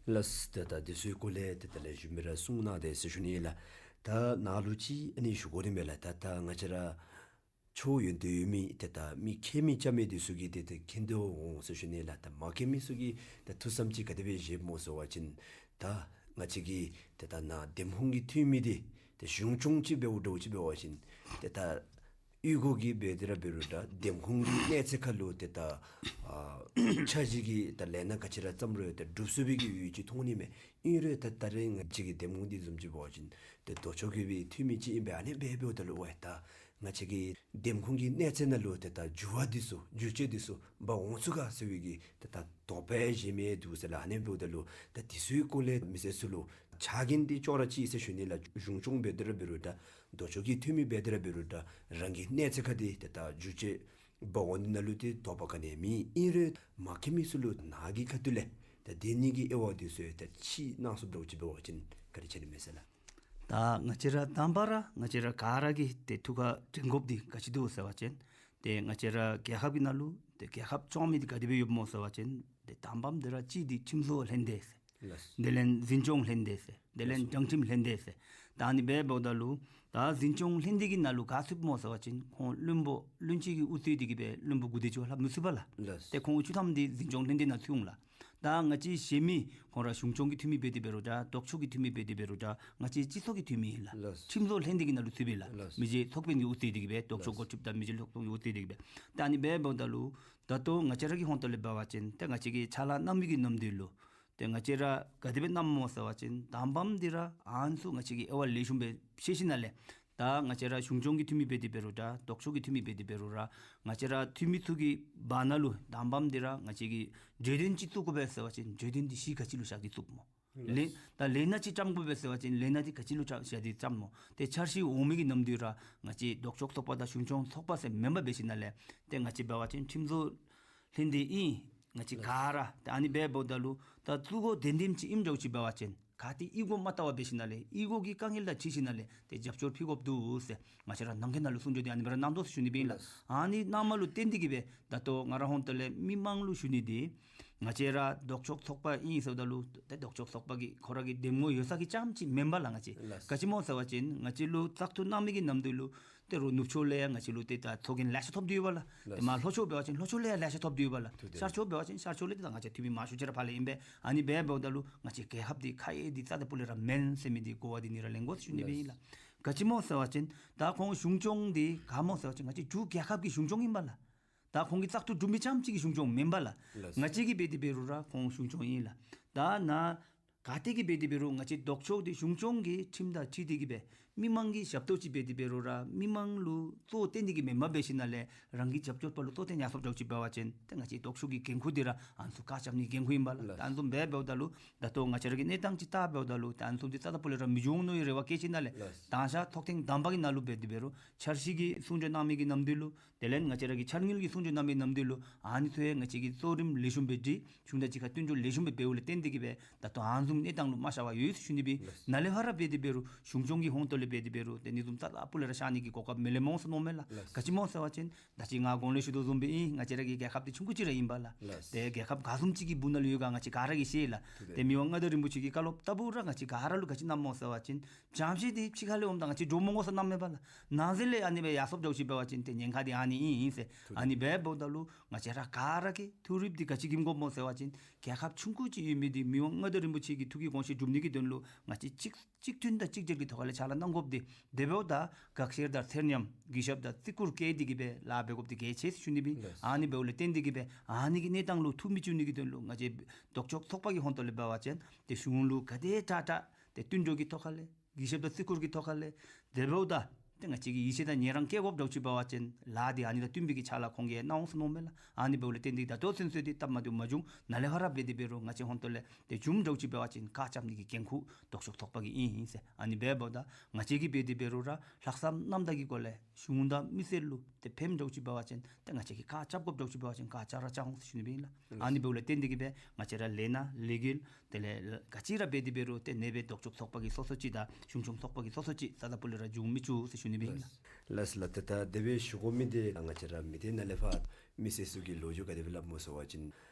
ལགས། ཏེ་ད་དེ་ཚུའི་སྐོར་ལས་ཏེ་ད་ལས་ཞུ་མི་ར་གསུང་གནང་སྟེ་ཟེར་ཞུ་ནི་ཨིན་ལགས། ད་ནཱ་ལུ་ཅིག་ཨ་ནི་ཞུ་དགོ་ནི་མས་ལགས། ད་ད་ང་བཅས་ར་ཆོས་ཡོན་ཏན་ཡོད་མི་ཏེ་ད་མི་མཁས་མི་རྐྱང་མི་འདི་ཚུ་གིས་ཏེ་ཏེ་མཁྱེན་དོ་འོང་ཟེར་ཞུ་ནི་ལགས། ད་མ་མཁས་མི་ཚུ་གིས་ད་ཐུགས་བསམ་ཅིག་ག་དེ་སྦེ་བཞེསཔ་སྨོ་ཟེར་བ་ཅིན་ད་ང་བཅས་ཀྱི་ཏེ་ད་ནཱ་འདེམས་ཁོངས་ཀྱི་འཐུས་མི་འདི་ཏེ་གཞུང་སྐྱོང་ཅིག་འབདཝ་འདྲཝ་ཅིག་འབད་བ་ཅིན་ཏེ་ད་གཡུས་སྒོ་གི་འབད་དེ་ར་འབད་རུང་འདྲ་འདེམས་ཁོངས་ཀྱི་གནས་ཚད་ཁར་ལུ་ཏེ་ད་ཨ་འཆར་གཞི་གི་ད་ལས་སྣ་ག་ཅི་ར་བརྩམ་རུང་ད་སྒྲུབ་ཚུགས་པའི་གི་ཡུལ་ཅིག་མཐོང་ནི་མས། ཨིན་རུང་ད་ད་རེས་ང་བཅས་ཀྱི་འདེམས་ཁོངས་འདི་བཟུམ་ཅིག་འབད་བ་ཅིན་ཏེ་ལྡོག་ཕྱོགས་ཀྱི་སྦེ་འཐུས་མི་ཅིག་ཨིན་པས། ཨ་ནི་སྦེ་འབདཝ་ད་ལུ་ཝའི་ད་ང་བཅས་ཀྱི་འདེམས་ཁོངས་ཀྱི་གནས་ཚད་ནང་ལུ་ཏེ་ད་འགྱུར་བ་འདི་ཚུ་འགྱུར་བཅོས་འདི་ཚུ་འབག་འོང་ཚུགས་ག་ཟེར་བའི་གི་ཏེ་ད་དོགས་པ་ཡང་བཞེས་མི་འདུག་ཟེར་ལགས། ཨ་ནི་འབདཝ་ད་ལུ་ད་དེ་ཚུའི་སྐོར་ལས་མི་སེར་ཚུ་ལུ་ཕྱག་འགན་འདི་ཅོག་ར་གཅིག་ཟེར་ཞུ་ནི་ལགས། གཞུང་སྐྱོང་འབད་དེ་ར་འབད་རུང་འདྲ་ལྡོག་ཕྱོགས་ཀྱི་འཐུས་མི་འབད་དེ་ར་འབད་རུང་འདྲ་རང་གི་གནས་ཚད་ཁར་འདི་ཏེ་ད་འགྱུར་བཅོས་འབག་འོང་ནི་ནང་ལུ་ཏེ་དོགས་པ་ག་ནི་ཡང་མེད། ཨིན་རུང་མ་མཁས་མི་ཚུ་ལུ་ནཱ་གི་ཁ་ཐུག་ལས་ཏེ་དེ་ནི་གི་དབྱེ་བ་འདི་ཚུ་ཡང་ཏེ་ཕྱེ་གནང་ཚུགསཔ་འདྲཝ་ཅིག་འབད་བ་ཅིན་ག་དེ་ཅིག་ཨིན་མས་ཟེར་ལགས། ད་ང་བཅས་ར་དང་པ་ར་ང་བཅས་ར་ག་ར་གིས་ཏེ་ཐུགས་ཁར་དྲན་དགོཔ་འདི་ག་ཅི་འདུག་ཟེར་བ་ཅིན་ཏེ་ང་བཅས་ར་རྒྱལ་ཁབ་ཀྱི་ནང་ལུ་ཏེ་རྒྱལ་ཁབ་སྐྱོང་མི་འདི་ག་དེ་སྦེ་ཡོདཔ་སྨོ་ཟེར་བ་ཅིན་ཏེ་དང་པམ་འདི་ར་གཅིག་འདི་ཁྲིམས་བཟོ་ལྷན་སྡེ་ཟེར། ལགས། དེ་ལས་འཛིན་སྐྱོང་ལྷན་སྡེ་ཟེར། དེ་ལས་ལགས། དྲང་ཁྲིམས་ལྷན་སྡེ་ཟེར། ད་ཨ་ནི་སྦེ་འབདཝ་ད་ལུ་ད་འཛིན་སྐྱོང་ལྷན་སྡེ་གི་ནང་ལུ་ག་ཚུདཔ་སྨོ་ཟེར་བ་ཅིན་ཁོང་བློན་པོ་བློན་ཆེན་གྱིས་དབུ་གཙོས་ཏེ་གི་སྦེ་བློན་པོ་དགུ་སྡེ་ཅིག་ལྷག་མི་ཚུད་པས་ལགས། ལགས། ཏེ་ཁོང་བཅུ་ཐམ་འདི་འཛིན་སྐྱོང་ལྷན་སྡེ་ནང་ཚུད་འོང་ལགས། ད་ང་བཅས་གཞན་མི་ཁོང་ར་གཞུང་སྐྱོང་གི་འཐུས་མི་འབད་དེ་འབད་རུང་འདྲ་ལྡོག་ཕྱོགས་ཀྱི་འཐུས་མི་འབད་དེ་འབད་རུང་འདྲ་ང་བཅས་སྤྱི་ཚོགས་ཀྱི་འཐུས་མི་ཨིན་ལགས། ལགས། ཁྲིམས་བཟོ་ལྷན་སྡེ་གི་ནང་ལུ་ཚུད་པས་ལགས། ལགས། མི་རྗེ་ཚོགས་དཔོན་གྱིས་དབུ་གཙོས་ཏེ་གི་སྦེ་ལྡོག་ཕྱོགས་ལགས། འགོ་ཁྲིདཔ་དང་མི་རྗེ་ལྷག་མཐོང་གིས་དབུ་གཙོས་ཏེ་གི་སྦེ། ད་ཨ་ནི་སྦེ་འབདཝ་ད་ལུ་ད་ལྟོ་ང་བཅས་ར་གི་ཧོང་ཏོ་ལས་འབད་བ་ཅིན་ཏེ་ང་བཅས་ཀྱིས་ཕྱག་ལཱ་གནང་མི་གི་ནམ་དུས་ལུ་ཏེ་ང་བཅས་ར་ག་དེ་སྦེ་གནངམ་སྨོ་ཟེར་བ་ཅིན་དང་པམ་འདི་ར་ཨ་ནི་ཚུ་ང་བཅས་ཀྱིས་དབྱེ་བ་ལེགས་ཤོམ་སྦེ་ཕྱེ་ཞིནམ་ལས་ད་ང་བཅས་ར་གཞུང་སྐྱོང་གི་འཐུས་མི་འབད་དེ་འབད་རུང་འདྲ་ལྡོག་ཕྱོགས་ཀྱི་འཐུས་མི་འབད་དེ་འབད་རུང་ར་ང་བཅས་ར་འཐུས་མི་ཚུ་གི་བར་ན་ལུ་དང་པམ་འདི་ར་ང་བཅས་ཀྱིས་གྲོས་དོན་ཅིག་བཙུགས་དགོ་པས་ཟེར་བ་ཅིན་གྲོས་དོན་འདི་གཞི་ག་ཅི་ལུ་བཞག་སྟེ་བཙུགསཔ་སྨོ། ལགས། ལས་ད་ལས་སྣ་ཅིག་བརྩམ་དགོ་པས་ཟེར་བ་ཅིན་ལས་སྣ་འདི་ག་ཅི་ལུ་བཞག་བཞག་སྟེ་བརྩམ་སྨོ། ཏེ་འཆར་གཞི་འོང་མི་གི་ནམ་དུས་ར་ང་བཅས་ལྡོག་ཕྱོགས་ཚོགས་པ་དང་གཞུང་སྐྱོང་ཚོགས་པ་ཟེར་མེན་པར་འབད་ཞིནམ་ལས་ཏེ་ང་བཅས་འབད་བ་ཅིན་ཁྲིམས་བཟོ་ལྷན་སྡེ་ཨིན། ང་བཅས་ག་ར་ཏེ་ཨ་ནི་སྦེ་འབདཝ་ད་ལུ་ད་བཙུགས་སྒོ་དེ་དེམ་ཅིག་ཨིནམ་འདྲཝ་ཅིག་འབད་བ་ཅིན་ག་ཏེ་གཡུས་སྒོ་མ་བལྟ་བར་འབད་ཞིནམ་ལས་གཡུས་སྒོ་གི་དཀའ་ངལ་དང་འཁྲིལ་ཞིནམ་ལས་ཏེ་རྒྱབ་སྐྱོར་ཕུལ་དགོཔ་འདུག་ཟེར་ང་བཅས་ར་ནང་འཁོད་ནང་ལུ་གསུང་ཆོས་འདི་ཨ་ནི་སྦེ་ར་གནང་དོ་ཟེར་ཞུ་ནི་སྦེ་ཨིན་ལགས། ལགས། ཨ་ནི་གནངམ་ལུ་བརྟེན་ཏེ་གི་སྦེ་ད་ལྟོ་ང་ར་ཧོང་ཏོ་ལས་མི་མང་ལུ་ཞུ་ནི་འདི་ང་བཅས་ར་ལྡོག་ཕྱོགས་ཚོགས་པ་ཨིན་ཟེརཝ་ད་ལུ་ཏེ་ལྡོག་ཕྱོགས་ཚོགས་པ་གི་ཁོ་ར་གི་འདེམས་ངོ་ཡོད་ས་གི་རྐྱངམ་ཅིག་མེན་པས་ལགས། ང་བཅས་ལགས། ག་ཅི་སྨོ་ཟེར་བ་ཅིན་ང་བཅས་ལུ་བཙག་འཐུ་གནང་མི་གི་ནམ་དུས་ལུ་ཏེ་རོགས་ནུབ་ཕྱོགས་ལས་ཡང་ང་བཅས་ལུ་ཏེ་ད་ཚོགས་རྒྱན་ལེ་ཤ་ཐོབ་སྟེ་ཡོད་པས་ལགས། ཏེ་ལགས། མར་ལྷོ་ཕྱོགས་འབད་བ་ཅིན་ལྷོ་ཕྱོགས་ལས་ཡང་ལེ་ཤ་ཐོབ་སྟེ་ཡོད་པས་ལགས། ཐུབ་སྟེ། ཤར་ཕྱོགས་འབད་བ་ཅིན་ཤར་ཕྱོགས་ལས་ཏེ་ད་ང་བཅས་འཐུས་མི་མང་ཤོས་ཅིག་ར་ཕར་ལས་ཨིན་པས། ཨ་ནི་སྦེ་འབདཝ་ད་ལུ་ང་བཅས་རྒྱལ་ཁབ་འདི་ཁ་ཡ་འདི་རྩ་དང་སྤུ་ལས་ར་མེན་ཟེར་མི་འདི་གོ་བ་འདི་ནི་ར་ལེན་དགོ་ཟེར་ཞུ་ནི་སྦེ་ཨིན་ལགས། ལགས། ག་ཅི་སྨོ་ཟེར་བ་ཅིན་ད་ཁོང་གཞུང་སྐྱོང་འདི་ག་སྨོ་ཟེར་བ་ཅིན་ང་བཅས་འབྲུག་རྒྱལ་ཁབ་ཀྱི་གཞུང་སྐྱོང་ཨིན་པས་ལགས། ད་ཁོང་གིས་བཙག་འཐུ་གྲུབ་མི་རྐྱངམ་ཅིག་གི་གཞུང་སྐྱོང་མེན་པས་ལགས། ལགས། ང་བཅས་ཀྱིས་འབད་དེ་འབད་རུང་ར་ཁོང་གཞུང་སྐྱོང་ཨིན་ལགས། ད་ནཱ་ག་ཏེ་གི་འབད་དེ་འབད་རུང་ང་བཅས་ལྡོག་ཕྱོགས་འདི་གཞུང་སྐྱོང་གི་ཁྲིམས་དང་འཁྲིལ་ཏེ་གི་སྦེ་མི་མང་གི་ཞབས་ཏོག་ཅིག་འབད་དེ་འབད་རུང་ར་མི་མང་ལུ་གཙོ་བོ་བཏོན་ཏེ་གི་མེན་པར་འབད་ཞིནམ་ལས་རང་གི་རྒྱབ་སྐྱོར་པ་ལུ་གཙོ་བོ་བཏོན་ཡར་སོངམ་འདྲཝ་ཅིག་འབད་བ་ཅིན་ཏེ་ང་བཅས་ལྡོག་ཕྱོགས་ཀྱི་འགན་ཁུར་འདི་ར་ཨ་ནི་ཚུ་བཀག་རྐྱབ་ནི་འགན་ཁུར་ཨིན་པས་ལགས། ལགས། ད་ཨ་ནི་བཟུམ་སྦེ་འབདཝ་ད་ལུ་ད་ལྟོ་ང་བཅས་ར་གི་གནས་སྟངས་ཅིག་བལྟ་འབདཝ་ད་ལུ་ད་ཨ་ནི་བཟུམ་འདི་རྩ་དང་སྤུ་ལས་ར་མི་འབྱུང་མནོ་བའི་རེ་བ་བསྐྱེད་ཞིནམ་ལས། ལགས། དང་ཤ་ཐོག་ཐེངས་དང་པ་གི་ནང་ལུ་འབད་དེ་འབད་རུང་འཆར་གཞི་གི་གསུང་ཆོས་གནང་མི་གི་ནམ་དུས་ལུ་དེ་ལས་ང་བཅས་ར་གི་འཆར་དངུལ་གྱི་གསུང་ཆོས་གནང་མི་ནམ་དུས་ལུ་ཨ་ནི་ཚུ་ཡང་ང་བཅས་ཀྱིས་གཙོ་རིམ་ལེགས་ཤོམ་སྦེ་སྒྲིག་གཞུང་དང་གཅིག་ཁར་བསྟུན་གྲོས་ལེགས་ཤོམ་སྦེ་འབདཝ་ལས་བརྟེན་ཏེ་གི་སྦེ་ད་ལྟོ་ཨ་ནི་བཟུམ་གནས་སྟངས་ལུ་མ་ཤར་བར་ཡོད་ཟེར་ཞུ་ནི་སྦེ། ལགས། ནཱ་ལས་ཕར་ར་འབད་དེ་འབད་རུང་གཞུང་སྐྱོང་གི་ཧོང་ཏོ་ལས་འབད་དེ་འབད་རུང་ཏེ་ཨ་ནི་བཟུམ་རྩ་དང་སྤུ་ལས་ར་ཤར་ནི་གི་གོ་སྐབས་མེད་ལེ་མོ་ཟེར་མནོཝ་མས་ལགས། ལགས། ག་ཅི་སྨོ་ཟེར་བ་ཅིན་ད་ཅི་ང་གོང་ལས་ཞུ་དོ་བཟུམ་སྦེ་ཨིན། ང་བཅས་ར་གི་རྒྱལ་ཁབ་འདི་ཆུང་ཀུ་ཅིག་ར་ཨིན་པས་ལགས། ལགས། ཏེ་རྒྱལ་ཁབ་ག་བཟུམ་ཅིག་གི་སྦུག་ན་ལུ་ཡོད་ག་ང་བཅས་ག་ར་གིས་ཤེས་ལགས། ཐུབ་སྟེ། ཏེ་མི་དབང་མངའ་བདག་རིན་པོ་ཆེ་གི་བཀའ་སློབ་ལྟ་བུ་ར་ང་བཅས་ག་ར་ལུ་ག་ཅི་གནངམ་སྨོ་ཟེར་བ་ཅིན་བྱམས་བརྩེ་འདི་ཕྱི་ཁ་ལས་འོངམ་ད་ང་བཅས་འགྱོ་མི་འོང་ཟེར་གནངམ་མས་པ་ལགས། ནང་གསེས་ལས་ཨ་ནི་སྦེ་ཡར་སོངམ་འདྲཝ་ཅིག་འབད་བ་ཅིན་ཏེ་ཉེན་ཁ་འདི་ཨ་ནི་ཨིན་ཨིན་ཟེར། ཐུབ་སྟེ། ཨ་ནི་སྦེ་འབདཝ་ད་ལུ་ང་བཅས་ར་ག་ར་གིས་ཐུགས་རིགཔ་འདི་ག་ཅི་བསྒྲིམ་དགོཔ་སྨོ་ཟེར་བ་ཅིན་རྒྱལ་ཁབ་ཆུང་ཀུ་ཅིག་ཡོད་མི་འདི་མི་དབང་མངའ་བདག་རིན་པོ་ཆེ་གི་ཐུགས་ཀྱི་དགོངས་བཞེད་སྒྲུབ་ནི་གི་དོན་ལུ་ང་བཅས་གཅིག་གཅིག་མཐུན་དང་གཅིག་གྱུར་གྱི་ཐོག་ལས་ཕྱག་ལཱ་གནང་དགོཔ་འདི་དེ་འབདཝ་ད་དགག་བཤེར་དང་ཚེར་ཉམས་གུས་ཞབས་དང་བརྩི་བཀུར་བསྐྱེད་དེ་གི་སྦེ་ལཱ་འབད་དགོཔ་འདི་གལ་ཆེ་ཟེར་ཞུ་ནི་སྦེ། ལགས། ཨ་ནི་འབདཝ་ལས་བརྟེན་ཏེ་གི་སྦེ་ཨ་ནི་གི་གནས་སྟངས་ལུ་ཐུགས་མི་བཅུག་ནི་གི་དོན་ལུ་ང་བཅས་ལྡོག་ཕྱོགས་ཚོགས་པ་གི་ཧོང་ཏོ་ལས་འབད་བ་ཅིན་ཏེ་གཞུང་ལུ་ག་དེ་དྲག་དྲག་ཏེ་བསྟུན་གྲོས་ཀྱི་ཐོག་ཁ་ལས་གུས་ཞབས་དང་བརྩི་བཀུར་གྱི་ཐོག་ཁ་ལས་དེ་འབདཝ་ད་ ཏེ་ང་བཅས་ཀྱིས་ཡིད་ཆེས་དང་ཉན་རང་བསྐྱེད་དགོཔ་འདྲཝ་ཅིག་འབད་བ་ཅིན་ལཱ་འདི་ཨ་ནི་དང་བསྟུན་པའི་གི་ཕྱག་ལཱ་ཁོང་གིས་གནང་འོང་ཟེར་མནོཝ་མས་ལགས། ཨ་ནི་འབདཝ་ལས་བརྟེན་ཏེ་ད་ལྟོ་ཚུན་ཚོད་འདི་སྟབས་མ་བདེཝ་མ་བྱུང་། ནཱ་ལས་ཕར་ར་འབད་དེ་འབད་རུང་ང་བཅས་ཧོན་ཏོ་ལས་ཏེ་བྱུངམ་འདྲཝ་ཅིག་འབད་བ་ཅིན་ཁག་རྐྱབ་ནི་གི་འགན་ཁུར་ལྡོག་ཕྱོགས་ཚོགས་པ་གི་ཨིན་ཨིན་ཟེར། ཨ་ནི་འབདཝ་ད་ང་བཅས་ཀྱིས་འབད་དེ་འབད་རུང་ར་ལྷག་བསམ་རྣམ་དག་གི་སྒོ་ལས་གཞུང་དང་མི་སེར་ལུ་ཏེ་ཕནམ་འདྲཝ་ཅིག་འབད་བ་ཅིན་ཏེ་ང་བཅས་ཀྱིས་ཁག་རྐྱབ་དགོཔ་འདྲཝ་ཅིག་འབད་བ་ཅིན་ཁག་རྐྱབ་ར་རྐྱབ་འོང་ཟེར་ཞུ་ནི་སྦེ་ཨིན་ལགས། ཨ་ནི་འབདཝ་ལས་བརྟེན་ཏེ་གིས་སྦེ་ང་བཅས་ར་ལས་སྣ་ལས་འགུལ་དེ་ལས་ག་ཅི་ར་འབད་དེ་འབད་རུང་ཏེ་གནས་པའི་ལྡོག་ཕྱོགས་ཚོགས་པ་གི་སོ་སོ་ཅིག་དང་གཞུང་སྐྱོང་ཚོགས་པ་གི་སོ་སོ་ཅིག་རྩ་དང་ཕུ་ལས་ར་འབྱུང་མི་བཅུག་ཟེར་ཞུ་ནི་སྦེ་ཨིན་ལགས། ལགས་ལགས། ཏེ་ད་དེ་སྦེ་ཞུ་དགོ་མི་འདི་ང་བཅས་ར་མི་སྡེ་ནང་ལས་ཕར་མི་སེར་ཚུ་གིས་ལོ་རྒྱུས་ག་དེ་སྦེ་སླབ་སྨོ་ཟེར་བ་ཅིན་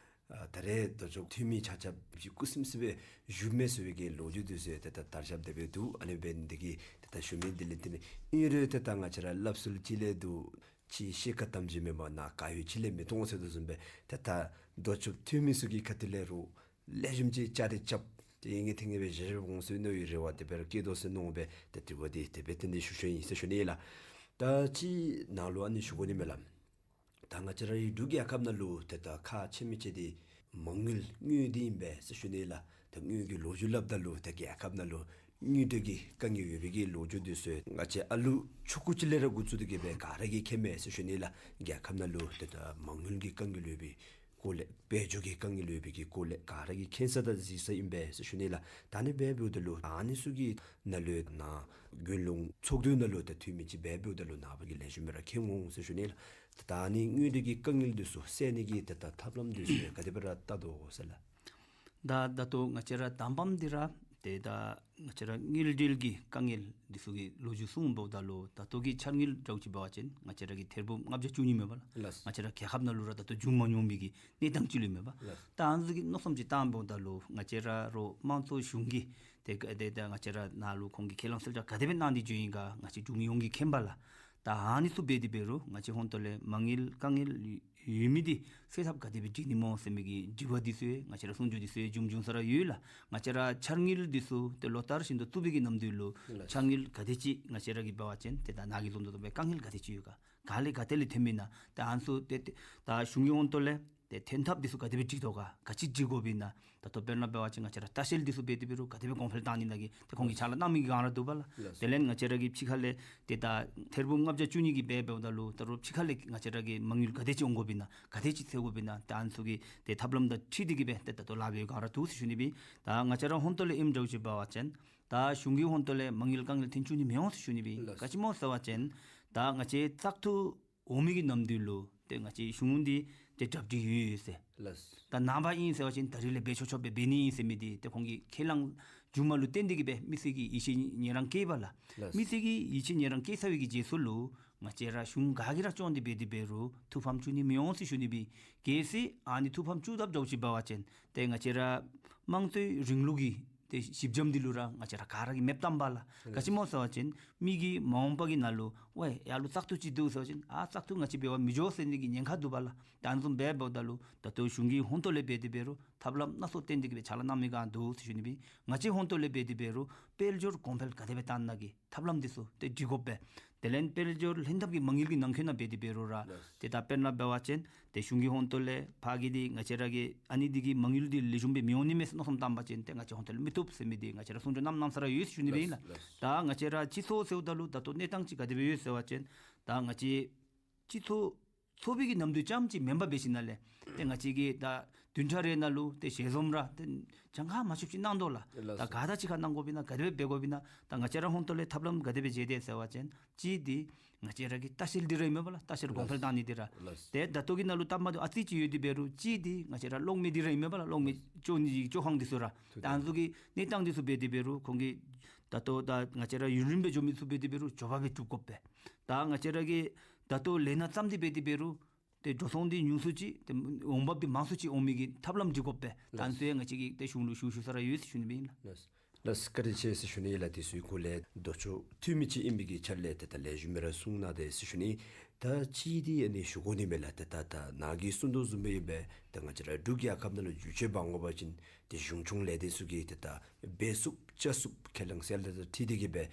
ཨ་ད་རེས་ལྡོག་ཕྱོགས་འཐུས་མི་ཆ་ཁྱབ་ཀྱིས་སྐུ་མཚམས་སྦེ་བཞུགས་མས་ཟེར་བའི་གི་ལོ་རྒྱུས་འདི་ཚུ་ཏེ་ད་དར་ཁྱབ་དེ་སྦེ་འདུག། ཨ་ནི་འབད་ནི་འདི་གིས་ཏེ་ད་ཞུ་མི་འདི་ལས་བརྟེན་ཨིན་རུང་ཏེ་ད་ང་བཅས་ར་སླབ་སྲོལ་ཅིག་ལས་འདུག། ཕྱི་ཤེལ་དཀར་ཐམས་ཅད་མེད་པར་ནང་དཀར་ཡོལ་ཅིག་ལས་མི་མཐོང་ཟེར་དོ་བཟུམ་སྦེ་ཏེ་ད་ལྡོག་ཕྱོགས་འཐུས་མི་ཚུ་གི་ཁ་ཐུག་ལས་རུང་ལེགས་ཤོམ་ཅིག་བཅའ་སྒྲིག་རྐྱབ་སྟེ་ཨིན་ངེས་ཐིང་ངེས་སྦེ་བཞག་འོང་ཟེར་མནོ་བའི་རེ་བ་དེ་སྦེ་ར་བསྐྱེད་དོ་ཟེར་མནོ་སྦེ་ཏེ་དྲི་བ་འདི་དེ་སྦེ་ཏན་ཏན་ཞུ་ཞུཝ་ཨིན་ཟེར་ཞུ་ནི་ཨིན་ལགས། ད་ཅིག་ནཱ་ལུ་ཨ་ནི་ཞུ་དགོ་ནི་མས་ལགས། ད་ང་བཅས་རའི་འབྲུག་རྒྱལ་ཁབ་ནང་ལུ་ཏེ་ད་ཁག་ཆེ་མི་ཅིག་འདི་མ་དངུལ་དངུལ་འདི་ཨིན་པས་ཟེར་ཞུ་ནི་ལགས། ད་དངུལ་གྱི་ལོ་རྒྱུས་སླབ་ད་ལུ་ད་རྒྱལ་ཁབ་ནང་ལུ་དངུལ་འབྲེལ་གྱི་དཀའ་ངལ་ཡོད་པའི་གི་ལོ་རྒྱུས་འདི་ཚུ་ང་བཅས་ཨ་ལུ་ཆུང་ཀུ་ཅིག་ལས་ར་འགོ་བཙུགས་ཏེ་གིས་སྦེ་ག་ར་གིས་མཁྱེན་མས་ཟེར་ཞུ་ནི་ལགས། རྒྱལ་ཁབ་ནང་ལུ་ཏེ་ད་མ་དངུལ་གྱི་དཀའ་ངལ་ཡོད་པའི་སྐོར་ལས་དཔལ་འབྱོར་གྱི་དཀའ་ངལ་ཡོད་པའི་གི་སྐོར་ལས་ག་ར་གིས་མཁྱེན་ས་དང་གཟིགས་ས་ཨིན་པས་ཟེར་ཞུ་ནི་ལགས། ད་ཨ་ནི་སྦེ་འབདཝ་ད་ལུ་ཨ་ནི་ཚུ་གི་ནང་ལུ་ནཱ་དགེ་སློང་ཚོགས་འདུ་ནང་ལུ་ད་འཐུས་མི་ཅིག་སྦེ་འབདཝ་ད་ལུ་ནངས་པ་གི་ལེགས་ཤོམ་སྦེ་ར་མཁྱེན་འོང་ཟེར་ཞུ་ནི་ལགས། ད་ཨ་ནི་དངུལ་འབྲེལ་གྱི་དཀའ་ངལ་འདི་ཚུ་སེལ་ནི་གི་ད་ད་ཐབས་ལམ་འདི་ཚུ་ག་དེ་སྦེ་ར་བལྟ་དོ་ཟེར་ལགས། ད་ད་ལྟོ་ང་བཅས་ར་དང་པམ་འདི་ར་ཏེ་ད་ང་བཅས་ར་དངུལ་འབྲེལ་གྱི་དཀའ་ངལ་འདི་ཚུ་གི་ལོ་རྒྱུས་གསུངམ་ད་ལུ་ད་ལྟོ་གི་འཆར་དངུལ་འདྲཝ་ཅིག་འབད་བ་ཅིན་ང་བཅས་ར་གི་ཐེར་འབུམ་ལྔ་བརྒྱ་བཅུ་གཉིས་མས་པ་ལགས། ལགས། ང་བཅས་ར་རྒྱལ་ཁབ་ནང་ལུ་ར་ད་ལྟོ་བྱུང་མ་མྱོང་མི་གི་གནས་སྟངས་ཅིག་ལུ་མས་པ། ལགས། ད་ཨ་ནི་ཚུ་གི་མནོ་བསམ་ཅིག་བཏངམ་ད་ལུ་ང་བཅས་ར་རོགས་དམངས་གཙོ་གཞུང་གིས་ཏེ་ག་ཏེ་ད་ང་བཅས་ར་ནཱ་ལུ་ཁོང་གིས་ཁས་བླངས་གསལ་བསྒྲགས་ག་དེ་སྦེ་གནང་སྟེ་འགྱོཝ་ཨིན་ག་ང་བཅས་འབྲུག་མི་ཡོངས་ཀྱིས་མཁྱེན་པས་ལགས། ད་ཨ་ནི་ཚུ་འབད་དེ་འབད་རུང་ང་བཅས་ཧོན་ཏོ་ལས་མ་དངུལ་དཀའ་ངལ་ཡོད་མི་འདི་སེལ་ཐབས་ག་དེ་སྦེ་བྱིན་ནི་སྨོ་ཟེར་མི་གི་དྲི་བ་འདི་ཚུ་ང་བཅས་ར་གསུང་ཆོས་འདི་ཚུ་བྱུང་བྱུང་ས་ར་ཡོད་ལགས། ང་བཅས་ར་འཆར་དངུལ་འདི་ཚུ་ཏེ་ལོ་ལྟར་བཞིན་དུ་བཙུགས་པའི་གི་ནམ་དུས་ལུ་ལགས། འཆར་དངུལ་ག་དེ་ཅིག་ང་བཅས་ར་གིས་འབད་བ་ཅིན་ཏེ་ད་ནཱ་གིས་གསུངས་དོ་བཟུམ་སྦེ་དཀའ་ངལ་ག་དེ་ཅིག་ཡོད་ག་ག་ལས་ག་ཏེ་ལས་ཐོནམ་ཨིན་ན། ད་ཨ་ནི་ཚུ་ཏེ་ཏེ་ད་གཞུང་གི་ཧོན་ཏོ་ལས་ཏེ་ཐོན་ཐབས་འདི་ཚུ་ག་དེ་སྦེ་སྒྲིག་དོ་ག་ག་ཅི་སྒྲིག་དགོཔ་ཨིན་ན། ད་ལྟོ་དཔེར་ན་འབད་བ་ཅིན་ང་བཅས་ར་ལྟ་བཤལ་འདི་ཚུ་འབད་དེ་འབད་རུང་ག་དེ་སྦེ་གོང་འཕེལ་བཏང་ནི་ན་གི་ཏེ་ཁོང་གིས་ཕྱག་ལཱ་གནང་མི་གི་སྒང་ར་འདུག་པ་ལགས། ལགས། དེ་ལས་ང་བཅས་ར་གི་ཕྱི་ཁ་ལས་ཏེ་ད་ཐེར་འབུམ་ལྔ་བརྒྱ་བཅུ་གཉིས་ཀྱི་སྦེ་འབདཝ་ད་ལུ་ད་རུང་ཕྱི་ཁ་ལས་ང་བཅས་ར་གི་མ་དངུལ་ག་དེ་ཅིག་འོང་དགོཔ་ཨིན་ན་ག་དེ་ཅིག་སེལ་དགོཔ་ཨིན་ན་ད་ཨ་ནི་ཚུ་གི་ཏེ་ཐབས་ལམ་དང་འཁྲིལ་ཏེ་གིས་སྦེ་ཏེ་ད་ལྟོ་ལཱ་འབད་བའི་སྒང་ར་འདུག་ཟེར་ཞུ་ནི་སྦེ། ད་ང་བཅས་ར་ཧོན་ཏོ་ལས་ཨིནམ་འདྲཝ་ཅིག་འབད་བ་ཅིན་ད་གཞུང་གི་ཧོན་ཏོ་ལས་མ་དངུལ་དཀའ་ངལ་ཐོན་བཅུག་ནི་མི་འོང་ཟེར་ཞུ་ནི་སྦེ། ལགས། ག་ཅི་སྨོ་ཟེར་བ་ཅིན་ད་ང་བཅས་བཙག་འཐུ་འོང་མི་གི་ནམ་དུས་ལུ་ཏེ་ང་བཅས་གཞུང་འདི་ཏེ་གྲ་སྒྲིག་ཡོད་ཟེར། ལགས། ད་ནངས་པ་ཨིན་ཟེར་བ་ཅིན་ད་རིས་ལས་འབད་ཆོག་ཆོག་སྦེ་འབད་ནི་ཨིན་ཟེར་མི་འདི་ཏེ་ཁོང་གིས་ཁས་བླངས་བྱུངམ་ལུ་བརྟེན་ཏེ་གིས་སྦེ་མི་སེར་གྱིས་ཡིད་ཆེས་ཉན་རང་བསྐྱེད་པས་ལགས། ལགས། མི་སེར་གྱིས་ཡིད་ཆེས་ཉན་རང་བསྐྱེད་ཚར་བའི་གི་རྗེས་སུ་ལུ་ང་བཅས་ར་གཞུང་ག་གིས་ར་སྐྱོང་སྟེ་འབད་དེ་འབད་རུང་ཐུགས་ཕམ་བཅུག་ནི་མི་འོང་ཟེར་ཞུ་ནི་སྦེ། གལ་སྲིད་ཨ་ནི་ཐུགས་ཕམ་བཅུག་དཔ་འདྲཝ་ཅིག་འབད་བ་ཅིན་ཏེ་ང་བཅས་ར་དམངས་གཙོའི་རིང་ལུགས་ཀྱི་ཏེ་ཞི་འཇམ་འདི་ལུ་ར་ང་བཅས་ར་ག་ར་གིས་མེདཔ་བཏངམ་ལགས། ལགས། ག་ཅི་སྨོ་ཟེར་བ་ཅིན་མི་གིས་མ་འོངས་པ་གི་ནང་ལུ་ཝའི་ཡར་ལུ་བཙག་འཐུ་ཅིག་འདུག་ཟེར་བ་ཅིན་ཨ་བཙག་འཐུ་ང་བཅས་འབད་བར་མི་འགྱོ་ཟེར་ནི་གི་ཉེན་ཁ་འདུག་པ་ལགས། ད་ཨ་ནི་བཟུམ་སྦེ་འབདཝ་ད་ལུ་ད་ལྟོ་གཞུང་གི་ཧོན་ཏོ་ལས་འབད་དེ་འབད་རུང་ཐབས་ལམ་སྣ་ཚོགས་བཏོན་ཏེ་གིས་སྦེ་ཕྱག་ལཱ་གནང་མི་གི་སྒང་འདུག་ཟེར་ཞུ་ནི་སྦེ། ང་བཅས་ཧོན་ཏོ་ལས་འབད་དེ་འབད་རུང་དཔལ་འབྱོར་གོང་འཕེལ་ག་དེ་སྦེ་བཏང་ནི་ན་གི་ཐབས་ལམ་འདི་ཚུ་ཏེ་སྒྲིག་དགོ་པས། དེ་ལས་དཔལ་འབྱོར་ལྷན་ཐབས་ཀྱི་མ་དངུལ་གྱི་ནང་འཁོད་ནང་འབད་དེ་འབད་རུང་ར། ལགས། ཏེ་ད་དཔེར་ན་འབད་བ་ཅིན་ཏེ་གཞུང་གི་ཧོན་ཏོ་ལས་ཕར་གྱི་འདི་ང་བཅས་ར་གི་ཨ་ནི་འདི་གིས་མ་དངུལ་འདི་ལེགས་ཤོམ་སྦེ་མི་འོང་ནི་མས་ཟེར་མནོ་བསམ་བཏང་པ་ཅིན་ཏེ་ང་བཅས་ཧོན་ཏོ་ལས་མི་བཏུབ་ཟེར་མི་འདི་ང་བཅས་ར་གསུང་ཆོས་གནངམ་གནང་ས་ར་ཡོད་ཟེར་ཞུ་ནི་སྦེ་ཨིན་ལགས། ལགས། ད་ང་བཅས་ར་སྤྱི་ཚོགས་ཟེརཝ་ད་ལུ་ད་ལྟོ་གནས་སྟངས་ཅིག་ག་དེ་སྦེ་ཡོད་ཟེར་བ་ཅིན་ད་ང་བཅས་སྤྱི་ཚོགས་ཚོགས་པའི་གི་ནམ་དུས་ཙམ་ཅིག་མེན་པར་འབད་ཞིནམ་ལས་ཏེ་ང་བཅས་ཀྱིས་ད་བདུན་ཕྲག་རེ་ནང་ལུ་ཏེ་ཞལ་འཛོམས་ར་ཏེ་གྱངས་ཁ་མ་ཆོདཔ་ཅིག་གནང་དོ་ལགས། ལགས། ད་ག་དང་གཅིག་ཁར་གནང་དགོཔ་ཨིན་ན་ག་དེ་སྦེ་འབད་དགོཔ་ཨིན་ན། ད་ང་བཅས་ར་ཧོན་ཏོ་ལས་ཐབས་ལམ་ག་དེ་སྦེ་བྱས་ཏེ་ཟེར་བ་ཅིན་གཅིག་འདི་ང་བཅས་ར་གི་ལྟ་བཤལ་འདི་ར་ཨིན་མས་པ་ལགས། ལྟ་བཤལ་གོང་འཕེལ་བཏང་ནི་འདི་ར། ལགས། ཏེ་ད་ལྟོ་གི་ནང་ལུ་སྟབས་མ་བདེཝ་ཨ་ཙི་ཅིག་ཡོད་དེ་འབད་རུང་གཅིག་འདི་ང་བཅས་ར་གློག་མེ་འདི་ར་ཨིན་མས་པ་ལགས། གློག་མེ་ལགས། སྤྱོད་ནི་གི་སྤྱོད་ཁང་འདི་ཚུ་ར། ཐུགས་ད་ཨ་ནི་ཚུ་གི་གནས་སྟངས་འདི་ཚུ་འབད་དེ་འབད་རུང་ཁོང་གིས་ད་ལྟོ་ད་ང་བཅས་ར་ཡུན་རིངམོ་སྦེ་འགྱོ་མི་ཚུ་འབད་དེ་འབད་རུང་མགྱོགས་པ་སྦེ་གྲུབ་དགོ་པས། ད་ང་བཅས་ར་གི་ད་ལྟོ་ལས་སྣ་བརྩམས་ཏེ་འབད་དེ་འབད་རུང་ཏེ་འགྲོ་སོང་འདི་ཉུང་སུ་ཅིག་ཏེ་འོང་འབབ་འདི་མང་སུ་ཅིག་འོང་མི་གི་ཐབས་ལམ་སྒྲིག་དགོ་པས། ད་ཨ་ནི་ཚུ་ཡང་ང་བཅས་ཀྱིས་ཏེ་གཞུང་ལུ་ཞུ་ཞུ་ས་ར་ཡོད་ཟེར་ཞུ་ནི་སྦེ་ཨིན་ལགས། ལགས། ལགས། བཀའ་དྲིན་ཆེ་ཟེར་ཞུ་ནི་ལགས། དེ་ཚུའི་སྐོར་ལས་ལྡོག་ཕྱོགས་འཐུས་མི་ཅིག་ཨིན་པའི་གི་ཆ་ལས་ཏེ་ད་ལེགས་ཤོམ་སྦེ་ར་གསུངས་གནང་དེས་ཟེར་ཞུ་ནི། ད་ཅིག་འདི་ཨ་ནི་ཞུ་དགོ་ནི་མས་ལགས། ཏེ་ད་ད་ནཱ་གིས་གསུང་དོ་བཟུམ་སྦེ་ཨིན་པས། ཏེ་ང་བཅས་ར་འབྲུག་རྒྱལ་ཁབ་ནང་ལུ་བསྒྱུར་བཅོས་འབད་འོང་པ་ཅིན་ཏེ་གཞུང་སྐྱོང་ལས་སྡེ་ཚུ་གིས་ཏེ་ད་འབད་ཚུགསཔ་བཅའ་ཚུགསཔ་ཁས་བླངས་གསལ་བསྒྲགས་དང་འཁྲིལ་ཏེ་གིས་སྦེ་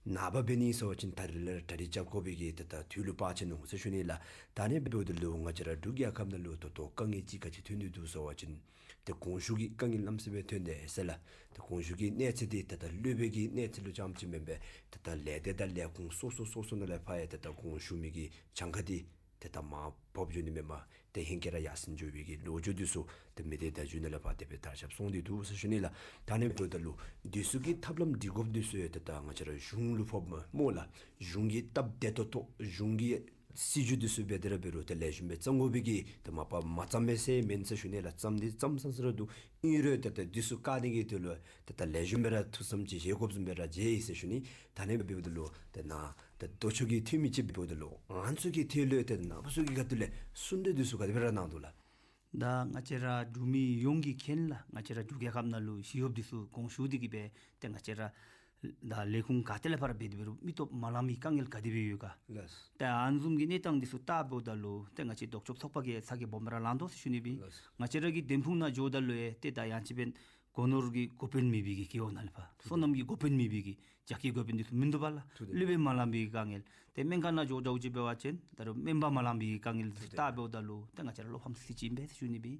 ནངས་པ་འབད་ནི་ཟེར་བ་ཅིན་ད་རིས་ལས་གྲ་སྒྲིག་རྐྱབ་དགོ་པའི་གི་ཏེ་ད་དུས་ལུ་བབས་ཅི་ནུག་ཟེར་ཞུ་ནི་ལགས། ད་ཨ་ནི་འབདཝ་ད་ལུ་ང་བཅས་ར་འབྲུག་རྒྱལ་ཁབ་ནང་ལུ་ད་ལྟོ་དཀའ་ངལ་ཅིག་ག་ཅི་ཐོན་ནི་འདུག་ཟེར་བ་ཅིན་ ཏེ་གོང་ཞུ་གི་དཀའ་ངལ་གནམ་མེད་ས་མེད་ཐོན་དེས་ཟེར་ལགས། ཏེ་གོང་ཞུ་གི་གནས་ཚད་འདི་ད་ལྟོ་སློབ་དཔོན་གྱི་གནས་ཚད་ལུ་རྐྱངམ་ཅིག་མེན་པར་ད་ལྟོ་ལས་སྡེ་དང་ལས་ཁུངས་སོ་སོ་སོ་སོ་ནང་ལས་ཕར་ཡང་ད་ལྟོ་གོང་ཞུ་མི་གི་གྱངས་ཁ་འདི་ད་ལྟོ་མར་འབབ་འགྱོ་ནི་མེན་པར་ཏེ་ཧེང་སྐལ་ར་ཡར་སེང་འགྱོ་བའི་གི་ལོ་རྒྱུས་འདི་ཚུ་ཏེ་མི་སྡེ་བརྡ་བརྒྱུད་ནང་ལས་ཕར་དེ་སྦེ་དར་ཁྱབ་སོང་སྟེ་འདུག་ཟེར་ཞུ་ནི་ལགས། ད་ཨ་ནི་འབདཝ་ད་ལུ་འདི་ཚུ་གི་ཐབས་ལམ་སྒྲིག་དགོཔ་འདི་ཚུ་ཡང་ད་ལྟོ་ང་བཅས་ར་གཞུང་ལུ་ཕོགཔ་སྨོ་ལགས། གཞུང་གི་སྟབས་བདེ་ཏོག་ཏོ་གཞུང་གི་སྲིད་བྱུས་འདི་ཚུ་འབད་དེ་ར་འབད་རུང་ཏེ་ལེགས་ཤོམ་སྦེ་བརྩམ་དགོ་པའི་གི་ཏེ་མ་པ་མ་བརྩམས་པས་ཟེར་མེན་ཟེར་ཞུ་ནི་ལགས། བརྩམས་ཏེ་བརྩམས་ས་ས་ར་འདུག། ཨིན་རུང་ད་ལྟོ་འདི་ཚུ་བཀག་ནི་གི་དོན་ལུ་ད་ལྟོ་ལེགས་ཤོམ་སྦེ་ར་ཐུགས་བསམ་ཅིག་བཞེས་དགོཔ་བཟུམ་སྦེ་ར་མཇལ་ཡི་ཟེར་ཞུ་ནི། ད་ཨ་ནི་འབདཝ་ད་ལུ་ཏེ་ནཱ་ད་ལྟོ་ཚུ་གི་འཐུས་མི་ཅིག་འབདཝ་ད་ལུ་ང་ཚུ་གི་ཐད་ལུ་ཏེ་ནཱ་བུ་ཚུ་གི་ཁ་ཐུག་ལས་གསུང་གྲོས་འདི་ཚུ་ག་དེ་སྦེ་ར་གནང་དོ་ལགས། ད་ང་བཅས་ར་འབྲུག་མི་ཡོངས་ཀྱིས་མཁྱེན་ལགས། ང་བཅས་ར་འབྲུག་རྒྱལ་ཁབ་ནང་ལུ་ཞི་གཡོགཔ་འདི་ཚུ་གོང་ཞུ་འདི་གིས་སྦེ་ཏེ་ང་བཅས་ར་ད་ལས་ཁུངས་ག་ཏེ་ལས་ཕར་འབད་དེ་འབད་རུང་མི་སྟོབས་མ་ལང་མི་དཀའ་ངལ་ག་དེ་སྦེ་ཡོད་ག། ལགས། ཏེ་ཨ་ནི་བཟུམ་གྱི་གནས་སྟངས་འདི་ཚུ་བལྟཝ་ད་ལུ་ཏེ་ང་བཅས་ལྡོག་ཕྱོགས་ཚོགས་པ་གིས་ཚ་གྱང་སྦོམ་ར་ལང་དོ་ཟེར་ཞུ་ནི་སྦེ། ལགས། ང་བཅས་ར་གི་འདེམས་ཁུངས་ནང་འགྱོཝ་ད་ལུ་ཡང་ཏེ་ད་ཡང་ཅིན་སྦེ་སྒོ་ནོར་གྱི་འགོ་དཔོན་མེད་པའི་གི་རྒེད་འོག་ནང་ལས་ཕར་སོ་ནམ་གྱི་འགོ་དཔོན་མེད་པའི་གི་རྒྱ་སྐྱེད་འགོ་དཔོན་འདི་ཚུ་མིན་འདུག་པ་ལགས། ཐུགས་བདེན། སློབ་དཔོན་མ་ལང་པའི་དཀའ་ངལ། ཏེ་སྨན་ཁང་ནང་འགྱོ་འགྱོཝ་ཅིག་འབད་བ་ཅིན་ད་རུང་སྨན་པ་མ་ལང་པའི་དཀའ་ངལ་ཚུ་ཐུགས་བདེན། བལྟཝ་ད་ལུ་ཏེ་ང་བཅས་ར་བློ་ཕམ་སི་སི་ཅིག་ཨིན་པས་ཟེར་ཞུ་ནི་སྦེ།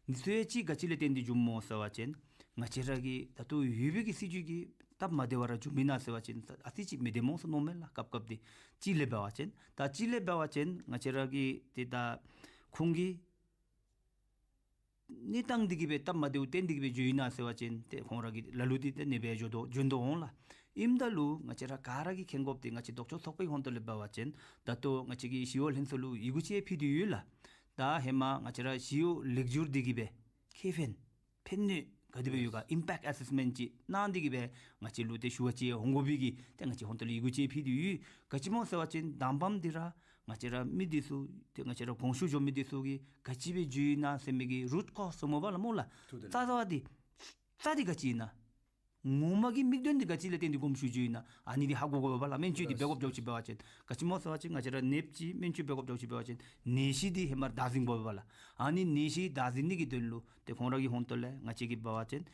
འདི་ཚུ་ཡང་ཅིག་ག་ཅི་ལས་བརྟེན་ཏེ་བྱུངམ་སྨོ་ཟེར་བ་ཅིན་ང་བཅས་ར་གི་ད་ལྟོ་ཡོད་པའི་གི་སྲིད་བྱུས་ཀྱི་སྟབས་མ་བདེ་བ་ར་བྱུང་མི་ཨིན་ན་ཟེར་བ་ཅིན་ཨ་ཙི་ཅིག་མི་བདེ་སྨོ་ཟེར་མནོཝ་མས་ལགས། སྐབས་སྐབས་འདི་ཅིག་ལས་འབད་བ་ཅིན་ད་ཅིག་ལས་འབད་བ་ཅིན་ང་བཅས་ར་གི་ཏེ་ད་ཁོང་གི་གནས་སྟངས་འདི་གིས་སྦེ་སྟབས་མ་བདེཝ་བརྟེན་ཏེ་གིས་སྦེ་བྱུངམ་ཨིན་ན་ཟེར་བ་ཅིན་ཏེ་ཁོང་ར་གི་ལ་ལུ་འདི་ཏེ་ཨ་ནེ་སྦེ་འགྱོ་དོ་འགྱོ་དོ་འོང་ལགས། ཨིནམ་ད་ལུ་ང་བཅས་ར་ག་ར་གིས་མཁྱེན་དགོཔ་འདི་ང་བཅས་ལྡོག་ཕྱོགས་ཚོགས་པའི་ཧོང་ཏོ་ལས་འབད་བ་ཅིན་ད་ལྟོ་ང་བཅས་ཀྱི་ཞི་གཡོག་ལྷན་ཚོགས་ལུ་ཡི་གུ་ཅིག་ཕུལ་ཏེ་ཡོད་ལགས། ད་ཧེ་མ་ང་བཅས་ར་ཞི་གཡོག་ལེགས་བསྒྱུར་འདི་གིས་སྦེ་ཁེ་ཕན་ཕན་གནོད་ག་དེ་སྦེ་ཡོད་ག་ཨིམ་པེཀཊ་ཨེ་སེསི་མེནཊ་ཅིག་གནང་སྟེ་གིས་སྦེ་ང་བཅས་ལུ་ཏེ་ཞུ་བ་ཅིག་འོང་དགོ་པའི་གི་ཏེ་ང་བཅས་ཧོང་ཏོ་ལས་ཡི་གུ་ཅིག་ཕུལ་ཏེ་ཡོད། ག་ཅི་སྨོ་ཟེར་བ་ཅིན་དང་པམ་འདི་ར་ང་བཅས་ར་མི་འདི་ཚུ་ཏེ་ང་བཅས་ར་གོང་ཞུ་འགྱོ་མི་འདི་ཚུ་གིས་ག་ཅི་སྦེ་བྱུངམ་ཨིན་ན་ཟེར་མི་གི་རུཊ་ཀོ་ཛི་ཟེར་སྨོ་བ་ལགས་སྨོ་ལགས། ཐུགས་བདེན། རྩ་བ་འདི་རྩ་འདི་ག་ཅི་ཨིན་ན། ངོ་མ་གི་དམིགས་དོན་འདི་ག་ཅི་ལས་བརྟེན་ཏེ་གོང་ཞུ་བྱུངམ་ཨིན་ན། ཨ་ནི་འདི་ཧ་གོ་དགོ་པས་ལགས། སྨན་བཅོས་འདི་འབད་དགོཔ་འདྲཝ་ཅིག་འབད་བ་ཅིན། ག་ཅི་སྨོ་ཟེར་བ་ཅིན་ང་བཅས་ར་ནདཔ་ཅིག་སྨན་བཅོས་འབད་དགོཔ་འདྲཝ་ཅིག་འབད་བ་ཅིན་ནད་གཞི་འདི་ཧེ་མ་ར་བདག་འཛིན་དགོ་པས་ལགས། ཨ་ནི་ནད་གཞི་བདག་འཛིན་ནི་གི་དོན་ལུ་ཏེ་ཁོང་ར་གི་ཧོང་ཏོ་ལས་ང་བཅས་ཀྱིས་འབད་བ་ཅིན་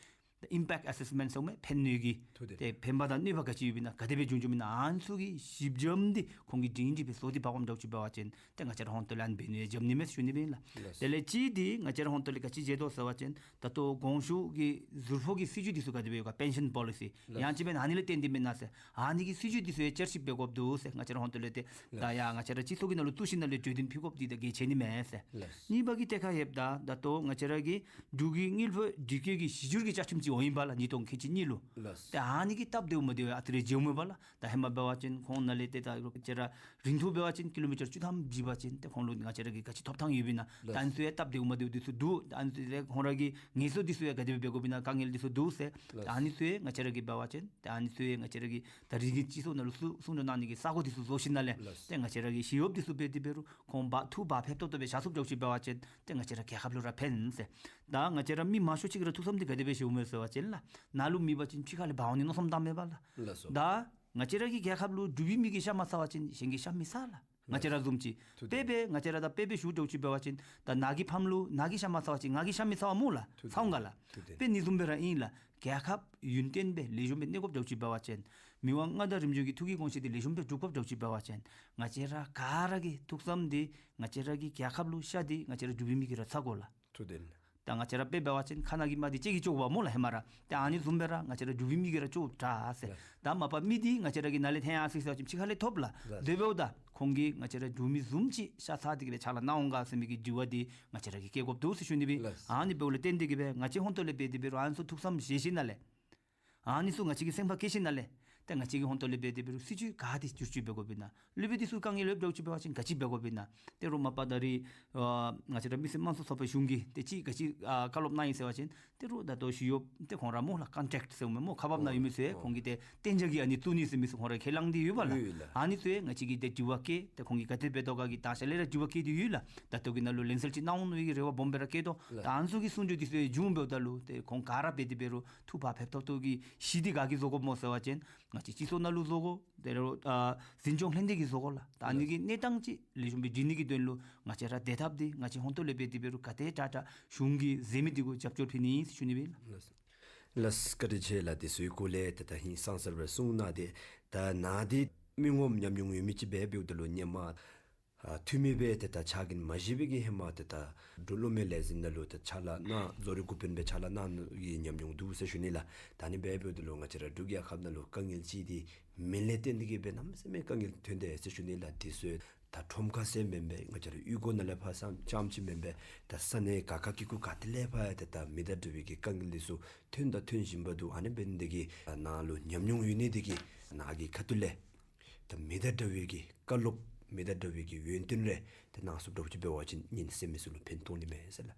ཨིམ་པེཀཊ་ཨེ་སེསི་མེནཊ་ཟེར་མི་ཕན་གནོད་ཀྱི་ཐུགས་བདེན། ཏེ་ཕན་པ་དང་གནོད་པ་ག་ཅི་ཡོདཔ་ཨིན་ན་ག་དེ་སྦེ་བྱུང་བྱུངམ་ཨིན་ན་ཨ་ནི་ཚུ་གི་ཞིབ་འཇམ་འདི་ཁོང་གིས་སྒྲིང་སྒྲི་སྦེ་བཟོ་སྟེ་འབག་འོངམ་འདྲཝ་ཅིག་འབད་བ་ཅིན་ཏེ་ང་བཅས་ར་ཧོང་ཏོ་ལས་ཨ་ནི་འབད་ནི་ཡང་འཇམ་ནི་མས་ཟེར་ཞུ་ནི་སྦེ་ཨིན་ལགས། ལགས། དེ་ལས་གཅིག་འདི་ང་བཅས་ར་ཧོང་ཏོ་ལས་ག་ཅི་མཇལ་དོ་ཟེར་བ་ཅིན་ད་ལྟོ་གོང་ཞུ་གི་ཟུར་ཕོགས་ཀྱི་སྲིད་བྱུས་འདི་ཚུ་ག་དེ་སྦེ་ཡོད་ག་པེན་ཤཱན་པོ་ལི་སི། ལགས། ཡང་ཅིན་སྦེ་ཨ་ནི་ལས་བརྟེན་ཏེ་མེན་ན་ཟེར་ཨ་ནི་གི་སྲིད་བྱུས་འདི་ཚུ་ཡང་བསྐྱར་ཞིབ་འབད་དགོཔ་འདུག་ཟེར་ང་བཅས་ར་ཧོང་ཏོ་ལས་ཏེ་ད་ཡ་ང་བཅས་ར་སྤྱི་ཚོགས་ཀྱི་ནང་ལུ་བཙུགས་ཞིནམ་ལས་གྲོས་བསྟུན་ཕུལ་དགོཔ་འདི་ད་གལ་ཆེ་ནི་མས་ཟེར། ལགས། གཉིས་པ་གི་ཏེ་ཁ་ཡོདཔ་ད་ད་ལྟོ་ང་བཅས་ར་གི་འབྲུག་གི་དངུལ་ཕོགས་སྒྲིག་བཀོད་ཀྱི་གཞི་འགྱུར་གྱི་བཅའ་ཁྲིམས་ཅིག་འོང་ཡི་པ་ལགས། ཉིས་སྟོང་ཁལ་གཅིག་གཉིས་ལུ། ལགས། ཏེ་ཨ་ནི་གི་སྟབས་བདེཝ་མ་བདེཝ་ཨ་ཙི་རེ་བྱུངམ་ཨིན་པ་ལགས། ད་ཧེ་མ་འབད་བ་ཅིན་ཁོང་ནཱ་ལས་ཏེ་ད་ང་བཅས་ར་རིང་ཐུང་འབད་བ་ཅིན་ཀི་ལོ་མི་ཊར་བཅུ་ཐམ་འགྱོ་བ་ཅིན་ཏེ་ཁོང་ལུ་ང་བཅས་ར་གི་ག་ཅི་ཐོབ་ཐང་ཡོདཔ་ཨིན་ན། ལགས། ད་ཨ་ནི་ཚུ་ཡང་སྟབས་བདེཝ་མ་བདེཝ་འདི་ཚུ་འདུག། ད་ཨ་ནི་ཚུ་ཡང་ཁོང་ར་གི་ངལ་གསོ་འདི་ཚུ་ཡང་ག་དེ་སྦེ་འབད་དགོཔ་ཨིན་ན་དཀའ་ངལ་འདི་ཚུ་འདུག་ཟེར། ལགས། ད་ཨ་ནི་ཚུ་ཡང་ང་བཅས་ར་གིས་འབད་བ་ཅིན་ད་ཨ་ནི་ཚུ་ཡང་ང་བཅས་ར་གི་ད་རིགས་ཀྱི་སྤྱི་ཚོགས་ནང་ལུ་གསུང་གསུང་གྲོས་གནང་ནི་གི་ས་གོ་འདི་ཚུ་བཟོ་ཞིནམ་ལས། ལགས། ཏེ་ང་བཅས་ར་གི་ཞི་གཡོགཔ་འདི་ཚུ་འབད་དེ་འབད་རུང་ཁོང་འབག་འཐུ་འབག་ཕེབས་ཏོག་ཏོ་སྦེ་བཞག་ཚུགསཔ་འདྲཝ་ཅིག་འབད་བ་ཅིན་ཏེ་ང་བཅས་ར་རྒྱལ་ཁབ་ལུ་ར་ཕན་ཟེར། ད་ང་བཅས་ར་མི་མང་ཤོས་ཅིག་གི་ར་ཐུགས་བསམ་འདི་ག་དེ་སྦེ་བཞེསཝ་མས་ཟེར་བ་ཅིན་ལགས། ནཱ་ལུ་མེད་པ་ཅིན་ཕྱི་ཁ་ལས་འབག་འོང་ནི་མནོ་བསམ་བཏངམ་མས་པ་ལགས། ལགས་སོ། ད་ང་བཅས་ར་གི་རྒྱལ་ཁབ་ལུ་འབྲུག་པའི་མི་གིས་ཤ་མ་ཟ་བ་ཅིན་གཞན་གྱིས་ཤ་མི་ཟ་ལགས། ང་བཅས་ར་བཟུམ་ཅིག། ཐུགས་བདེན། དཔེ་སྦེ་ང་བཅས་ར་ད་དཔེ་སྦེ་ཞུཝ་འདྲཝ་ཅིག་འབད་བ་ཅིན་ད་ནཱ་གིས་ཕམ་ལུ་ནཱ་གིས་ཤ་མ་ཟ་བ་ཅིན་ང་གིས་ཤ་མི་ཟ་བ་སྨོ་ལགས། ཐུགས་བདེན། ཚ་འོང་ག་ལགས། ཐུགས་བདེན། དཔེ་ཨ་ནི་བཟུམ་སྦེ་ར་ཨིན་ལགས། རྒྱལ་ཁབ་ཡུན་བརྟན་སྦེ་ལེགས་ཤོམ་སྦེ་གནས་དགོཔ་འདྲཝ་ཅིག་འབད་བ་ཅིན་མི་དབང་མངའ་བདག་རིམ་བྱོན་གྱི་ཐུགས་ཀྱི་དགོངས་བཞེད་འདི་ལེགས་ཤོམ་སྦེ་སྒྲུབ་དགོཔ་འདྲཝ་ཅིག་འབད་བ་ཅིན་ང་བཅས་ར་ག་ར་གི་ཐུགས་བསམ་འདི་ང་བཅས་ར་གི་རྒྱལ་ཁབ་ལུ་ཤ་འདི་ང་བཅས་ར་འབྲུག་པའི་མི་གིས་ར་ཟ་དགོ་ལགས། ཐུགས་བདེན། ད་ང་བཅས་ར་དཔེ་འབད་བ་ཅིན་ཁ་ནང་གི་རྨ་འདི་ལྕེ་གིས་ལྕོག་པས་སྨོ་ལགས་ཧེ་མ་ར། ཏེ་ཨ་ནི་བཟུམ་སྦེ་ར་ང་བཅས་ར་འབྲུག་པའི་མི་གིས་ར་ལྕོག་དྲག་ཟེར། ལགས། ད་མ་པ་མི་འདི་ང་བཅས་ར་གིས་ནཱ་ལས་འཐོན་ཡར་སོ་ཡི་ཟེར་བ་ཅིན་ཕྱི་ཁ་ལས་ཐོབ་ལགས། ལགས། དེ་འབདཝ་ད་ཁོང་གིས་ང་བཅས་ར་འབྲུག་མི་བཟུམ་ཅིག་ཤ་ཟ་སྟེ་གིས་སྦེ་ཕྱག་ལཱ་གནང་འོང་ག་ཟེར་མི་གི་དྲི་བ་འདི་ང་བཅས་ར་གིས་བཀོད་དགོཔ་འདུག་ཟེར་ཞུ་ནི་སྦེ། ལགས། ཨ་ནི་འབདཝ་ལས་བརྟེན་ཏེ་གིས་སྦེ་ང་བཅས་ཧོང་ཏོ་ལས་འབད་དེ་འབད་རུང་ཨ་ནི་ཚུ་ཐུགས་བསམ་བཞེས་ཞིནམ་ལས། ཨ་ནི་ཚུ་ང་བཅས་ཀྱིས་སེམས་ཁར་བཀལ་ཞིནམ་ལས། ཏེ་ང་བཅས་ཀྱིས་ཧོང་ཏོ་ལས་འབད་དེ་འབད་རུང་སྲིད་བྱུས་ག་དེ་བསྒྱུར་བཅོས་འབད་དགོཔ་ཨིན་ན། སློབ་དཔོན་འདི་ཚུ་དཀའ་ངལ་ཡོདཔ་འདྲཝ་ཅིག་འབད་བ་ཅིན་ག་ཅི་འབད་དགོཔ་ཨིན་ན། ད་རུང་མ་པ་ད་རིས་ཨ་ང་བཅས་ར་མི་སེར་དམངས་གཙོ་ཚོགས་པའི་གཞུང་གིས་ཏེ་ཅིག་ག་ཅི་ཨ་བཀའ་སློབ་གནང་ཡི་ཟེར་བ་ཅིན་ད་རུང་ད་ལྟོ་ཞི་གཡོགཔ་ཏེ་ཁོང་ར་སྨོ་ལགས་ཀོན་ཊེཀཊ་ཟེར་མི་སྨོ་ཁ་འབགཔ་ནང་ཡོད་མི་ཚུ་ཨོ་ཁོང་གིས་ཏེ་གཏན་འཇགས་ཀྱི་ཨ་ནི་བཙུགས་ནི་ཟེར་མི་ཚུ་ཁོང་ར་ཁས་བླངས་ཏེ་ཡོད་པ་ལགས། ཡོད་ལགས། ཨ་ནི་ཚུ་ཡང་ང་བཅས་ཀྱིས་ཏེ་དྲི་བ་བཀོད་ཏེ་ཁོང་གིས་ག་དེ་འབད་དོ་ག་གི་ད་ཞལ་ལས་ར་དྲི་བ་བཀོད་དེ་ཡོད་ལགས། ད་ལྟོ་གི་ནང་ལུ་ལན་གསལ་ཅིག་གནང་འོང་མནོ་བའི་གི་རེ་བ་སྦོམ་སྦེ་ར་བསྐྱེད་དོ། ལགས། ད་ཨ་ནི་ཚུ་གི་གསུང་བརྗོད་འདི་ཚུ་ཡང་བྱུང་འབདཝ་ད་ལུ་ཏེ་ཁོང་ག་ར་འབད་དེ་འབད་རུང་འཐུ་འབག་ཕེབས་ཏོག་ཏོ་གི་གཞི་འདི་ག་གིས་བཟོ་དགོཔ་སྨོ་ཟེར་བ་ཅིན་ང་བཅས་སྤྱི་ཚོགས་ནང་ལུ་བཟོ་དགོ། ད་རུང་ཨ་འཛིན་སྐྱོང་ལྷན་སྡེ་གིས་བཟོ་དགོ་ལགས། ད་ཨ་ནི་གི་གནས་སྟངས་ཅིག་ལེགས་ཤོམ་སྦེ་སྒྲིག་ནི་གི་དོན་ལུ་ང་བཅས་ར་དེ་ཐབས་འདི་ང་བཅས་ཧོང་ཏོ་ལས་འབད་དེ་འབད་རུང་ག་དེ་དྲག་དྲག་གཞུང་གིས་མཛད་མི་འདི་གུ་རྒྱབ་སྐྱོར་ཕུལ་ནི་ཨིན་ཟེར་ཞུ་ནི་སྦེ་ལགས། ལགས་སོ། ལགས་བཀའ་དྲིན་ཆེ་ལགས། དེ་ཚུའི་སྐོར་ལས་ད་ད་ཧིང་སང་ས་སྦེ་གསུང་གནང་སྟེ་ད་ནཱ་འདི་མི་ངོམ་ཉམས་མྱོང་ཡོད་མི་ཅིག་སྦེ་འབདཝ་ད་ལུ་ཧེ་མ་ ཨ་འཐུས་མི་སྦེ་ཏེ་ད་ཕྱག་འགན་མ་བཞེས་པའི་གི་ཧེ་མ་ཏེ་ད་འབྲུག་གློག་མེ་ལས་འཛིན་ནང་ལུ་ཏེ་ཕྱག་ལཱ་གནང་བཟོ་རིག་འགོ་དཔོན་སྦེ་ཕྱག་ལཱ་གནང་ནི་གི་ཉམས་མྱོང་འདུག་ཟེར་ཞུ་ནི་ལགས། ད་ཨ་ནི་སྦེ་འབདཝ་ད་ལུ་ང་བཅས་ར་འབྲུག་རྒྱལ་ཁབ་ནང་ལུ་དཀའ་ངལ་ཅིག་འདི་མེ་ལས་བརྟེན་ཏེ་གིས་སྦེ་གནམ་མེད་ས་མེད་དཀའ་ངལ་ཐོན་དེས་ཟེར་ཞུ་ནི་ལགས། དེ་ཚུ་ད་ཁྲོམ་ཁ་ཟེར་མེན་པས། ང་བཅས་ར་གཡུས་སྒོ་ནང་ལས་ཕར་ཙམ་ཙམ་ཅིག་མེན་པས། ད་ས་གནས་ག་ག་གི་གུ་ག་ཏེ་ལས་ཕར་ཡང་ཏེ་ད་མེ་དང་འདྲ་བའི་གི་དཀའ་ངལ་འདི་ཚུ་ཐོན་དང་ཐོན་བཞིན་པ་འདུག། ཨ་ནི་འབད་ནི་དེ་གིས་ནཱ་ལུ་ཉམས་མྱོང་ཡོད་ནི་དེ་གིས་ནཱ་གི་ཁ་ཐུག་ལས་ད་མེ་དང་འདྲ་བའི་གི་བཀའ་སློབ་མེ་དང་འདྲ་བའི་གི་ཡོན་ཏན་རེ་ཏེ་གནང་ཚུགསཔ་འདྲཝ་ཅིག་འབད་བ་ཅིན་ཉན་མི་ཚུ་ལུ་ཕན་ཐོགས་ནི་མས་ཟེར་ལགས།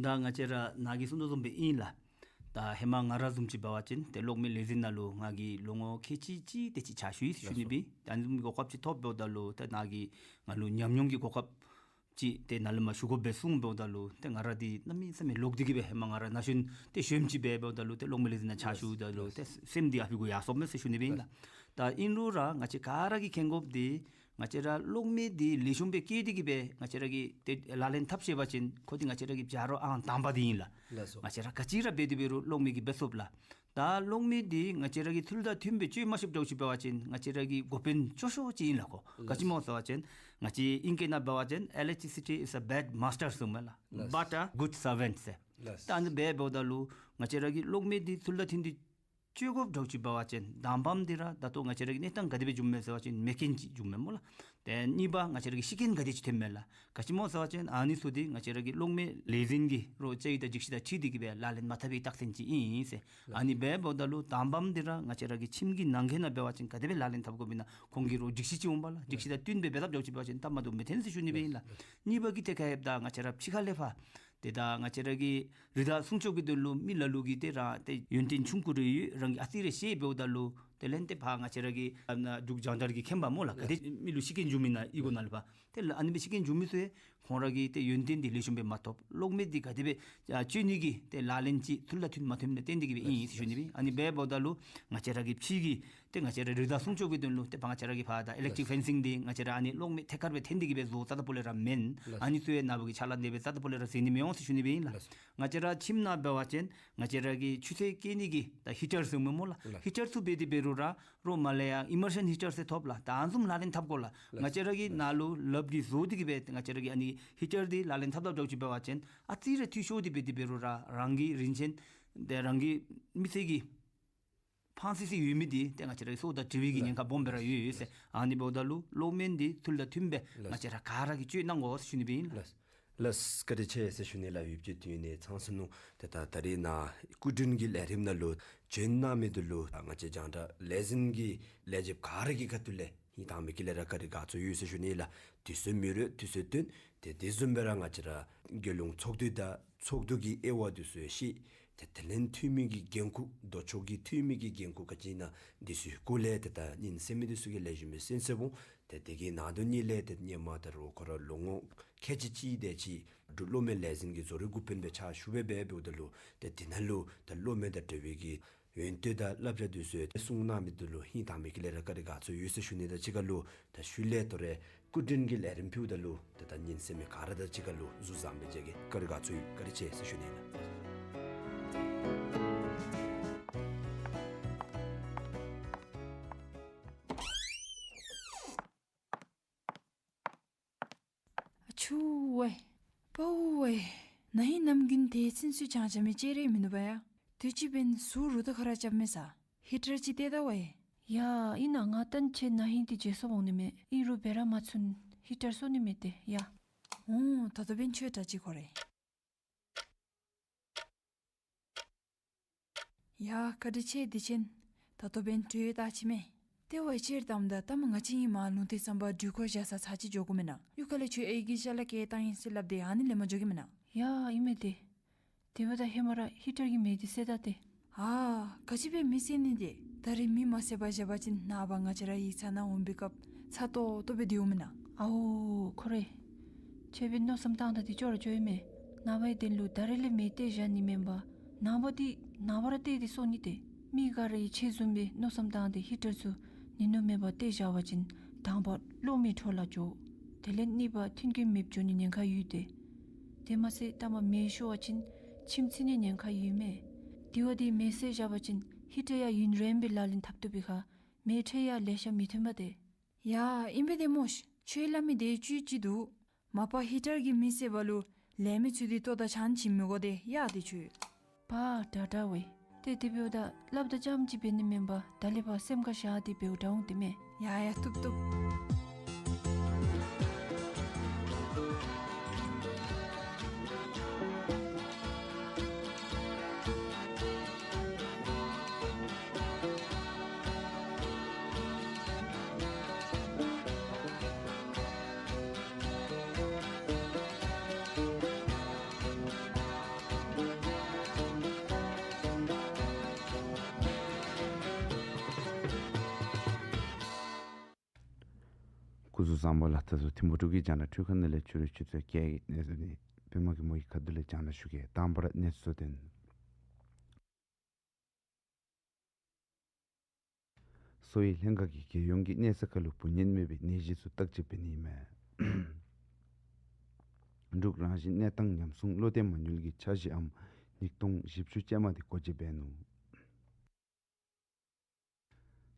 ད་ང་བཅས་ར་ནཱ་གིས་གསུང་དོ་བཟུམ་སྦེ་ཨིན་ལགས། ད་ཧེ་མ་ང་ར་བཟུམ་ཅིག་འབད་བ་ཅིན་ཏེ་གློག་མེ་ལས་འཛིན་ནང་ལུ་ང་གིས་ལོ་ངོ་ཁལ་གཅིག་གཅིག་དེ་ཅིག་ཕྱག་ཞུ་ཡི་ཟེར་ཞུ་ནི་སྦེ། ད་ཨ་ནི་བཟུམ་གོ་སྐབས་ཅིག་ཐོབ་འབདཝ་ད་ལུ་ཏེ་ནཱ་གིས་ང་ལུ་ཉམས་མྱོང་གི་གོ་སྐབས་ཅིག་ཏེ་ནཱ་ལས་མར་ཞུ་དགོ་པས་གསུངས་འབདཝ་ད་ལུ་ཏེ་ང་ར་འདི་གནམ་མེད་ས་མེད་ལོག་སྟེ་གིས་སྦེ་ཧེ་མ་ང་ར་ན་གཞོན་ཏེ་གཞོནམ་ཅིག་སྦེ་འབདཝ་ད་ལུ་ཏེ་གློག་མེ་ལས་འཛིན་ནང་ཕྱག་ཞུཝ་ད་ལུ་ཏེ་སེམས་འདི་ཨ་ཕི་གུ་ཡར་སོངམ་མས་ཟེར་ཞུ་ནི་སྦེ་ཨིན་ལགས། ད་ཨིན་རུང་ར་ང་བཅས་ག་ར་གིས་མཁྱེན་དགོཔ་འདི་ང་བཅས་ར་གློག་མེ་འདི་ལེགས་ཤོམ་སྦེ་བཀལ་ཏེ་གིས་སྦེ་ང་བཅས་ར་གིས་ཏེ་ལག་ལེན་འཐབ་ཤེས་པ་ཅིན་ཁོ་འདི་ང་བཅས་ར་གི་བྱ་རོག་ཨང་དང་པ་འདི་ཨིན་ལགས། ལགས་སོ། ང་བཅས་ར་ག་ཅི་ར་འབད་དེ་འབད་རུང་གློག་མེ་གིས་འབད་ཚུགས་ལགས། ད་གློག་མེ་འདི་ང་བཅས་ར་གི་ཚུལ་དང་མཐུན་སྦེ་སྤྱོད་མ་ཤེསཔ་འདྲཝ་ཅིག་འབད་བ་ཅིན་ང་བཅས་ར་གི་འགོ་དཔོན་སྐྱོ་ཤོས་ཅིག་ཨིན་ལགས་ཁོ། ལགས། ག་ཅི་སྨོ་ཟེར་བ་ཅིན་ང་བཅས་ཨིང་སྐད་ནང་འབད་བ་ཅིན་electricity is a bad master ཟེར་སྨོ་ལགས། ལགས། But a good servant ཟེར། ལགས། ད་ཨ་ནི་སྦེ་འབདཝ་ད་ལུ་ང་བཅས་ར་གི་གློག་མེ་འདི་ཚུལ་དང་མཐུན་ཏེ་སྤྱོད་དགོཔ་འདྲཝ་ཅིག་འབད་བ་ཅིན་དང་པམ་འདི་ར་ད་ལྟོ་ང་བཅས་ར་གི་གནས་སྟངས་ག་དེ་སྦེ་འགྱོཝ་མས་ཟེར་བ་ཅིན་མེ་རྐྱེན་ཅིག་འགྱོཝ་མས་སྨོ་ལགས། ཏེ་གཉིས་པ་ང་བཅས་ར་གི་ཤི་རྐྱེན་ག་དེ་ཅིག་ཐོནམ་མས་ལགས། ག་ཅི་སྨོ་ཟེར་བ་ཅིན་ཨ་ནི་ཚུ་འདི་ང་བཅས་ར་གི་གློག་མེ་ལས་འཛིན་གྱི་རོགས་ཅིག་དང་འཇིགས་ཤིག་དང་འཁྲིལ་ཏེ་གིས་སྦེ་ལག་ལེན་མ་འཐབ་པའི་རྟགས་མཚན་ཅིག་ཨིན་ཟེར། ཨ་ནི་སྦེ་འབདཝ་ད་ལུ་དང་པམ་འདི་ར་ང་བཅས་ར་གི་ཁྱིམ་གྱི་ནང་འཁོད་ནང་འབད་བ་ཅིན་ག་དེ་སྦེ་ལག་ལེན་འཐབ་དགོཔ་ཨིན་ན་ཁོང་གི་རོགས་འཇིགས་ཤིག་ཅིག་འོང་པ་ལགས། འཇིགས་ཤིག་དང་བསྟུན་སྦེ་འབད་འཐབ་འདྲཝ་ཅིག་འབད་བ་ཅིན་སྟབས་མ་བདེཝ་མི་ཐོན་ཟེར་ཞུ་ནི་སྦེ་ཨིན་ལགས། གཉིས་པ་གི་ཐད་ཁར་ཡོདཔ་ད་ང་བཅས་ར་ཕྱི་ཁ་ལས་ཕར་ཏེ་ད་ང་བཅས་ར་གི་རི་དྭགས་སྲུང་སྐྱོབ་ཀྱི་དོན་ལུ་མི་ལ་ལུ་གིས་ཏེ་རང་ཏེ་ཡོན་ཏན་ཆུང་ཀུ་རེ་ཡོད་རང་གིས་ཨ་ཙི་རེ་ཤེས་འབདཝ་ད་ལུ་དེ་ལས་ཏེ་ཕར་ང་བཅས་ར་གི་ཨ་ནཱ་འབྲུག་རྒྱང་བསྒྲགས་ཀྱིས་མཁྱེན་པས་སྨོ་ལགས། ག་དེ་མི་ལུ་ཤི་རྐྱེན་འགྱོཝ་ཨིན་ན་གཡུས་སྒོ་ནང་ལས་ཕར་ཏེ་ལགས། ཨ་ནི་སྦེ་ཤི་རྐྱེན་འགྱོ་མི་ཚུ་ཡང་ཁོང་ར་གི་ཏེ་ཡོན་ཏན་འདི་ལེགས་ཤོམ་སྦེ་མ་ཐོབ། གློག་མེ་འདི་ག་དེ་སྦེ་ཨ་སྤྱོད་ནི་གི་ཏེ་ལག་ལེན་ཅིག་ཚུལ་དང་མཐུན་མ་ཐོནམ་ལས་བརྟེན་ཏེ་གིས་སྦེ་ཨིན་ཟེར་ཞུ་ནི་སྦེ། ཨ་ནི་སྦེ་འབདཝ་ད་ལུ་ང་བཅས་ར་གི་ཕྱི་གི་ཏེ་ང་བཅས་ར་རི་དྭགས་སྲུང་སྐྱོབ་ཀྱི་དོན་ལུ་ཏེ་ཕར་ང་བཅས་ར་གི་ཕར་ད་electric fencing འདི་ང་བཅས་ར་ཨ་ནི་གློག་མེ་ཐད་ཀར་སྦེ་འཐེན་ཏེ་གིས་སྦེ་བཟོ་རྩ་དང་པོ་ལས་ར་མེན། ལགས། ཨ་ནི་ཚུ་ཡང་ནཱ་བུ་གིས་ཕྱག་ལཱ་འདི་སྦེ་རྩ་དང་པོ་ལས་ར་མཛད་ནི་མི་འོང་ཟེར་ཞུ་ནི་སྦེ་ཨིན་ལགས། ལགས། ང་བཅས་ར་ཁྱིམ་ནང་འབད་བ་ཅིན་ང་བཅས་ར་གི་ཆུ་ཚན་བཀལ་ནི་གི་ད་ཧི་ཊར་ཟེར་སྨོ་ལགས། ལགས། ཧི་ཊར་ཚུ་འབད་དེ་འབད་རུང་ར་རོགས་མ་ལས་ཡང་ཨི་མར་ཤན་ཧི་ཊར་ཟེར་ཐོབ་ལགས། ད་ཨ་ནི་བཟུམ་ལག་ལེན་འཐབ་དགོ་ལགས། ལགས། ང་བཅས་ར་གི་ལགས། ནཱ་ལུ་ལགཔ་གིས་བཟོ་སྟེ་གིས་སྦེ་ང་བཅས་ར་གི་ཨ་ནི་ཧི་ཊར་འདི་ལག་ལེན་འཐབ་འཐབ་འདྲཝ་ཅིག་འབད་བ་ཅིན་ཨ་ཙི་རེ་འཐུས་ཤོར་ཏེ་འབད་དེ་འབད་རུང་ར་རང་གི་རིན་ཆེན་ཏེ་རང་གི་མི་ཚེ་གི་ཕངས་སི་སི་ཡོད་མི་འདི་ཏེ་ང་བཅས་ར་གི་སྲོག་དང་འབྲེལ་བའི་གི་ཉེན་ཁ་སྦོམ་སྦེ་ར་ཡོད་ཟེར། ཨ་ནི་འབདཝ་ད་ལུ་གློག་མེ་འདི་ཚུལ་དང་མཐུན་སྦེ་ང་བཅས་ར་ག་ར་གིས་སྤྱོད་གནང་དགོ་ཟེར་ཞུ་ནི་སྦེ་ཨིན་ལགས། ལགས། བཀའ་དྲིན་ཆེ་ཟེར་ཞུ་ནི་ལགས། ཡུདཔ་ཅིག་དུས་ནི་ཚང་སོ་ནུག། ཏེ་ད་ད་རིས་ནཱ་སྐུ་མགྲོན་གྱི་ལས་རིམ་ནང་ལུ་བྱོན་གནང་མི་འདི་ལུ་ང་བཅས་རྒྱང་བསྒྲགས་ལས་འཛིན་གྱི་ལས་བྱེདཔ་ག་ར་གི་ཁ་ཐུག་ལས་ཧིང་དྭངས་མའི་དཀྱིལ་ལས་ར་བཀའ་དྲིན་དགའ་ཚོར་ཡོད་ཟེར་ཞུ་ནི་ལགས། དུས་ཚོད་མེད་རུང་དུས་ཚོད་བཏོན་ཏེ་དེ་བཟུམ་སྦེ་ར་ང་བཅས་ར་རྒྱལ་ཡོངས་ཚོགས་འདུ་དང་ཚོགས་འདུ་གི་དབྱེ་བ་འདི་ཚུ་ཤེས། ཏེ་དེ་ལས་འཐུས་མི་གི་འགན་ཁུར་ལྡོག་ཕྱོགས་ཀྱི་འཐུས་མི་གི་འགན་ཁུར་ག་ཅི་ཨིན་ན་འདི་ཚུ་སྐོར་ལས་ཏེ་ད་ཉན་མི་ཚུ་གིས་ལེགས་ཤོམ་སྦེ་གསན་གསནམ་འོང་། ཏེ་དེ་གི་ནང་དོན་ཉིད་ལས་ཏེ་སྔོན་མ་ད་རུང་ཁོ་ར་ལོ་ངོ་ཁལ་གཅིག་གཅིག་དེ་ཅིག་འབྲུག་གློག་མེ་ལས་འཛིན་གྱི་བཟོ་རིག་འགོ་དཔོན་སྦེ་ཕྱག་ཞུ་སྦེ་འབད་འབདཝ་ད་ལུ་ཏེ་དེ་ནང་ལུ་ད་གློག་མེ་དང་འབྲེལ་བའི་གི་ཡོན་ཏན་དང་བསླབ་བྱ་འདི་ཚུ་གསུང་གནང་མི་འདི་ལུ་ཧིང་དྭངས་མའི་དཀྱིལ་ལས་ར་བཀའ་དྲིན་དགའ་ཚོར་ཡོད་ཟེར་ཞུ་ནི་དང་གཅིག་ཁར་ལུ་ད་ཤུལ་ལས་ད་རུང་སྐུ་མགྲོན་གྱི་ལས་རིམ་ཕུལཝ་ད་ལུ་ཏེ་ད་ཉན་མི་ག་ར་དང་གཅིག་ཁར་ལུ་གཟུགས་བཟང་པོ་མཇལ་གེ། བཀའ་དྲིན་དགའ་ཚོར་ཡོད། བཀའ་དྲིན་ཆེ་ཟེར་ཞུ་ནི་ལགས། ཨ་ཆུ་ཝེ། པའོ་ཝེ། ན་ཧིང་ནམ་རྒྱུན་དེ་ཚུན་ཚོད་ཅང་ཅང་མི་ཅིག་རེ་མིན་འདུག་པ་ཡ། དུས་ཅི་འབདན་ཟུག་རུ་ཏོ་ཁ་ར་རྐྱབ་མས་ས། ཧི་ཊར་ཅིག་སྟེར་ད་ཝེ། ཡ་ཨིན་ན་ང་ཏན་ཆེ་ན་ཧིང་དེ་བརྗེད་སོ་འོང་ནི་མས། ཨིན་རུང་འབད་ར་མ་ཚུགས། ཧི་ཊར་སོར་ནི་མེད་དེ་ཡ། འོང་ད་ལྟོ་འབདན་ཁྱོད་དྲག་ཅིག་ཁོ་རེ། ཡ་བཀའ་དྲིན་ཆེ་བདེ་ཆེན། ད་ལྟོ་འབདན་དྲོད་ད་ཅི་མས། ཏེ་ཝེ་ཅིར་དམ་ད་ཏམ་ང་བཅས་ཨིན་མ་ལུང་བསྟན་བཟང་པོ་འགྲུལ་འཁོར་བཞག་ས་ཚར་ཅིག་འགྱོ་དགོ་མེན་ན། གཡུས་ཁ་ལས་ཁྱོད་ཨའི་གི་ཞལ་ལག་བསྐྱལ་བཏང་ཡི་ཟེར་སླབ་སྟེ་ཨ་ནི་ལས་མར་འགྱོ་གེ་མེན་ན། ཡ་ཨིན་མས་ཏེ། དེ་འབདཝ་ད་ཧེ་མ་ར་ཧི་ཊར་གྱི་མེ་འདི་བསད་ད་ཏེ། ཨ་ག་ཅི་སྦེ་མེ་བསད་ནི་དེ། ད་རིས་མེ་མ་བསད་པར་བཞག་པ་ཅིན་ནངས་པ་ང་བཅས་ར་ཡིག་ཚང་ནང་འོང་པའི་སྐབས་ཚ་ཏོག་ཏོ་སྦེ་སྡོདཔ་མེན་ན། ཨའོ་ཁོ་རེ། ཁྱོད་སྦེ་མནོ་བསམ་བཏང་ད་དེ་ཅོག་ར་ཅོག་ཨིན་མས། ནངས་པའི་དོན་ལུ་ད་རིས་ལས་མེ་བཏེག་བཞག་ནི་མེན་པར་ནངས་པ་འདི་ནངས་པ་ར་བཏེག་སྟེ་སོར་ནི་ཏེ། མི་ག་ར་གིས་ཁྱོད་བཟུམ་སྦེ་མནོ་བསམ་བཏང་སྟེ་ཧི་ཊར་ཚུ་ནི་ནུ་མེད་པར་བཏེག་བཞག་པ་ཅིན་དང་པ་གློག་མེ་འཕྲོ་བརླག་འགྱོ། དེ་ལས་གཉིས་པ་མཐུན་རྐྱེན་མེདཔ་འགྱོ་ནི་ཉེན་ཁ་ཡོད་ཏེ། དེ་མ་ཚད་ལྟ་མ་མེ་ཤོར་བ་ཅིན་ཁྱིམ་ཚིག་ནི་ཉེན་ཁ་ཡོད་མས། དེ་བ་དེ་མེ་བསད་བཞག་པ་ཅིན་ཧི་ཊར་ཡང་ཡུན་རིངམོ་སྦེ་ལག་ལེན་འཐབ་བཏུབ་པའི་ཁར་མེ་འཕྲོ་ཡང་ལེ་ཤ་མི་ཐོན་པ་ཏེ། ཡ་ཨིན་པས་ཏེ་མོ་ཤིག། ཁྱོད་སླབ་མི་དེ་བཅུད་ཅིག་འདུག། མ་པ་ཧི་ཊར་གྱིས་མེ་བསད་པ་ལུ་ལས་མི་ཚུ་འདི་ལྟོ་དང་ཆང་བྱིན་མི་དགོ་སྟེ་ཡ་དེ་ཁྱོད། པ་དྲག་དྲག་པས། ཏེ་དེ་འབདཝ་ད་སླབ་ད་རྐྱངམ་ཅིག་འབད་ནི་མེན་པར་ད་ལས་ཕར་སེམས་ཁར་བཞག་སྟེ་འབདཝ་དྲག་འོང་དེ་མས། ཡ་ཡ་བཏུབ་བཏུབ། སྐུ་གཟུགས་བཟང་པོ་ལགས། ད་གཟོད་ཐིམ་ཕུ་འབྲུག་གི་རྒྱང་བསྒྲགས་འཕྲུལ་ཁང་ནང་ལས་ཕྱི་རུ་ཆུ་ཚོད་བརྒྱད་ཀྱི་གནས་ཚུལ་འདི་པདྨ་གི་མོ་ཡི་ཁ་ཐུག་ལས་རྒྱང་བསྒྲགས་ཞུ་གེ། དང་པ་ར་གནས་ཚུལ་དོན། སོ་ཡི་ལྷན་ཁག་གིས་རྒྱལ་ཡོངས་ཀྱི་གནས་ས་ཁར་ལུ་འབུ་གཉན་མེད་པའི་ནད་གཞི་ཚུ་བརྟག་དཔྱད་འབད་ནི་མས། འབྲུག་རང་བཞིན་གནས་སྟངས་ཉམས་སྲུང་བློ་གཏད་མ་དངུལ་གྱིས་འཆར་གཞི་ཨམ་ཉིས་སྟོང་བཞི་བཅུ་ཅན་མ་འདི་སྒོ་འབྱེད་འབད་ནུག།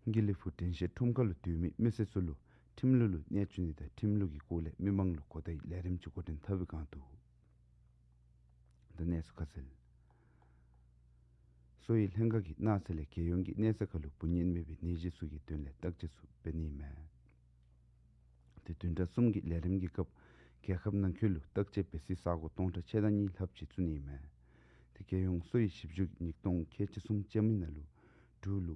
དགེ་ལེགས་ཕུག་དྲན་ཤེས་ཁྲོམ་ཁ་ལུ་སྡོད་མི་མི་སེར་ཚུ་ལུ་ཁྲིམས་ལུགས་ལུ་གནས་བཅུག་ནི་དང་ཁྲིམས་ལུགས་ཀྱི་སྐོར་ལས་མི་མང་ལུ་གོ་བརྡའི་ལས་རིམ་ཅིག་འགོ་འདྲེན་འཐབ་པའི་སྒང་དུ། ད་གནས་ཚུལ་ཁ་གསལ། སོ་ཡི་ལྷན་ཁག་གིས་གནངས་ཚེ་ལས་རྒྱལ་ཡོངས་ཀྱི་གནས་ས་ཁར་ལུ་འབུ་གཉན་མེད་པའི་ནད་གཞི་ཚུ་གི་དོན་ལས་བརྟག་དཔྱད་ཚུ་འབད་ནི་མས། ཏེ་བདུན་ཕྲག་གསུམ་གྱི་ལས་རིམ་གྱི་སྐབས་རྒྱལ་ཁབ་ནང་འཁོད་ལུ་བརྟག་དཔྱད་འབད་སའི་ས་གོ་སྟོང་ཕྲག་ཕྱེད་དང་གཉིས་ལྷགཔ་ཅིག་བཙུགས་ནི་མས། ཏེ་རྒྱལ་ཡོངས་སོ་ཡི་ཞིབ་འཇུག་ཉིས་སྟོང་ཁལ་གཅིག་གསུམ་ཅན་མའི་ནང་ལུ་འབྲུག་ལུ་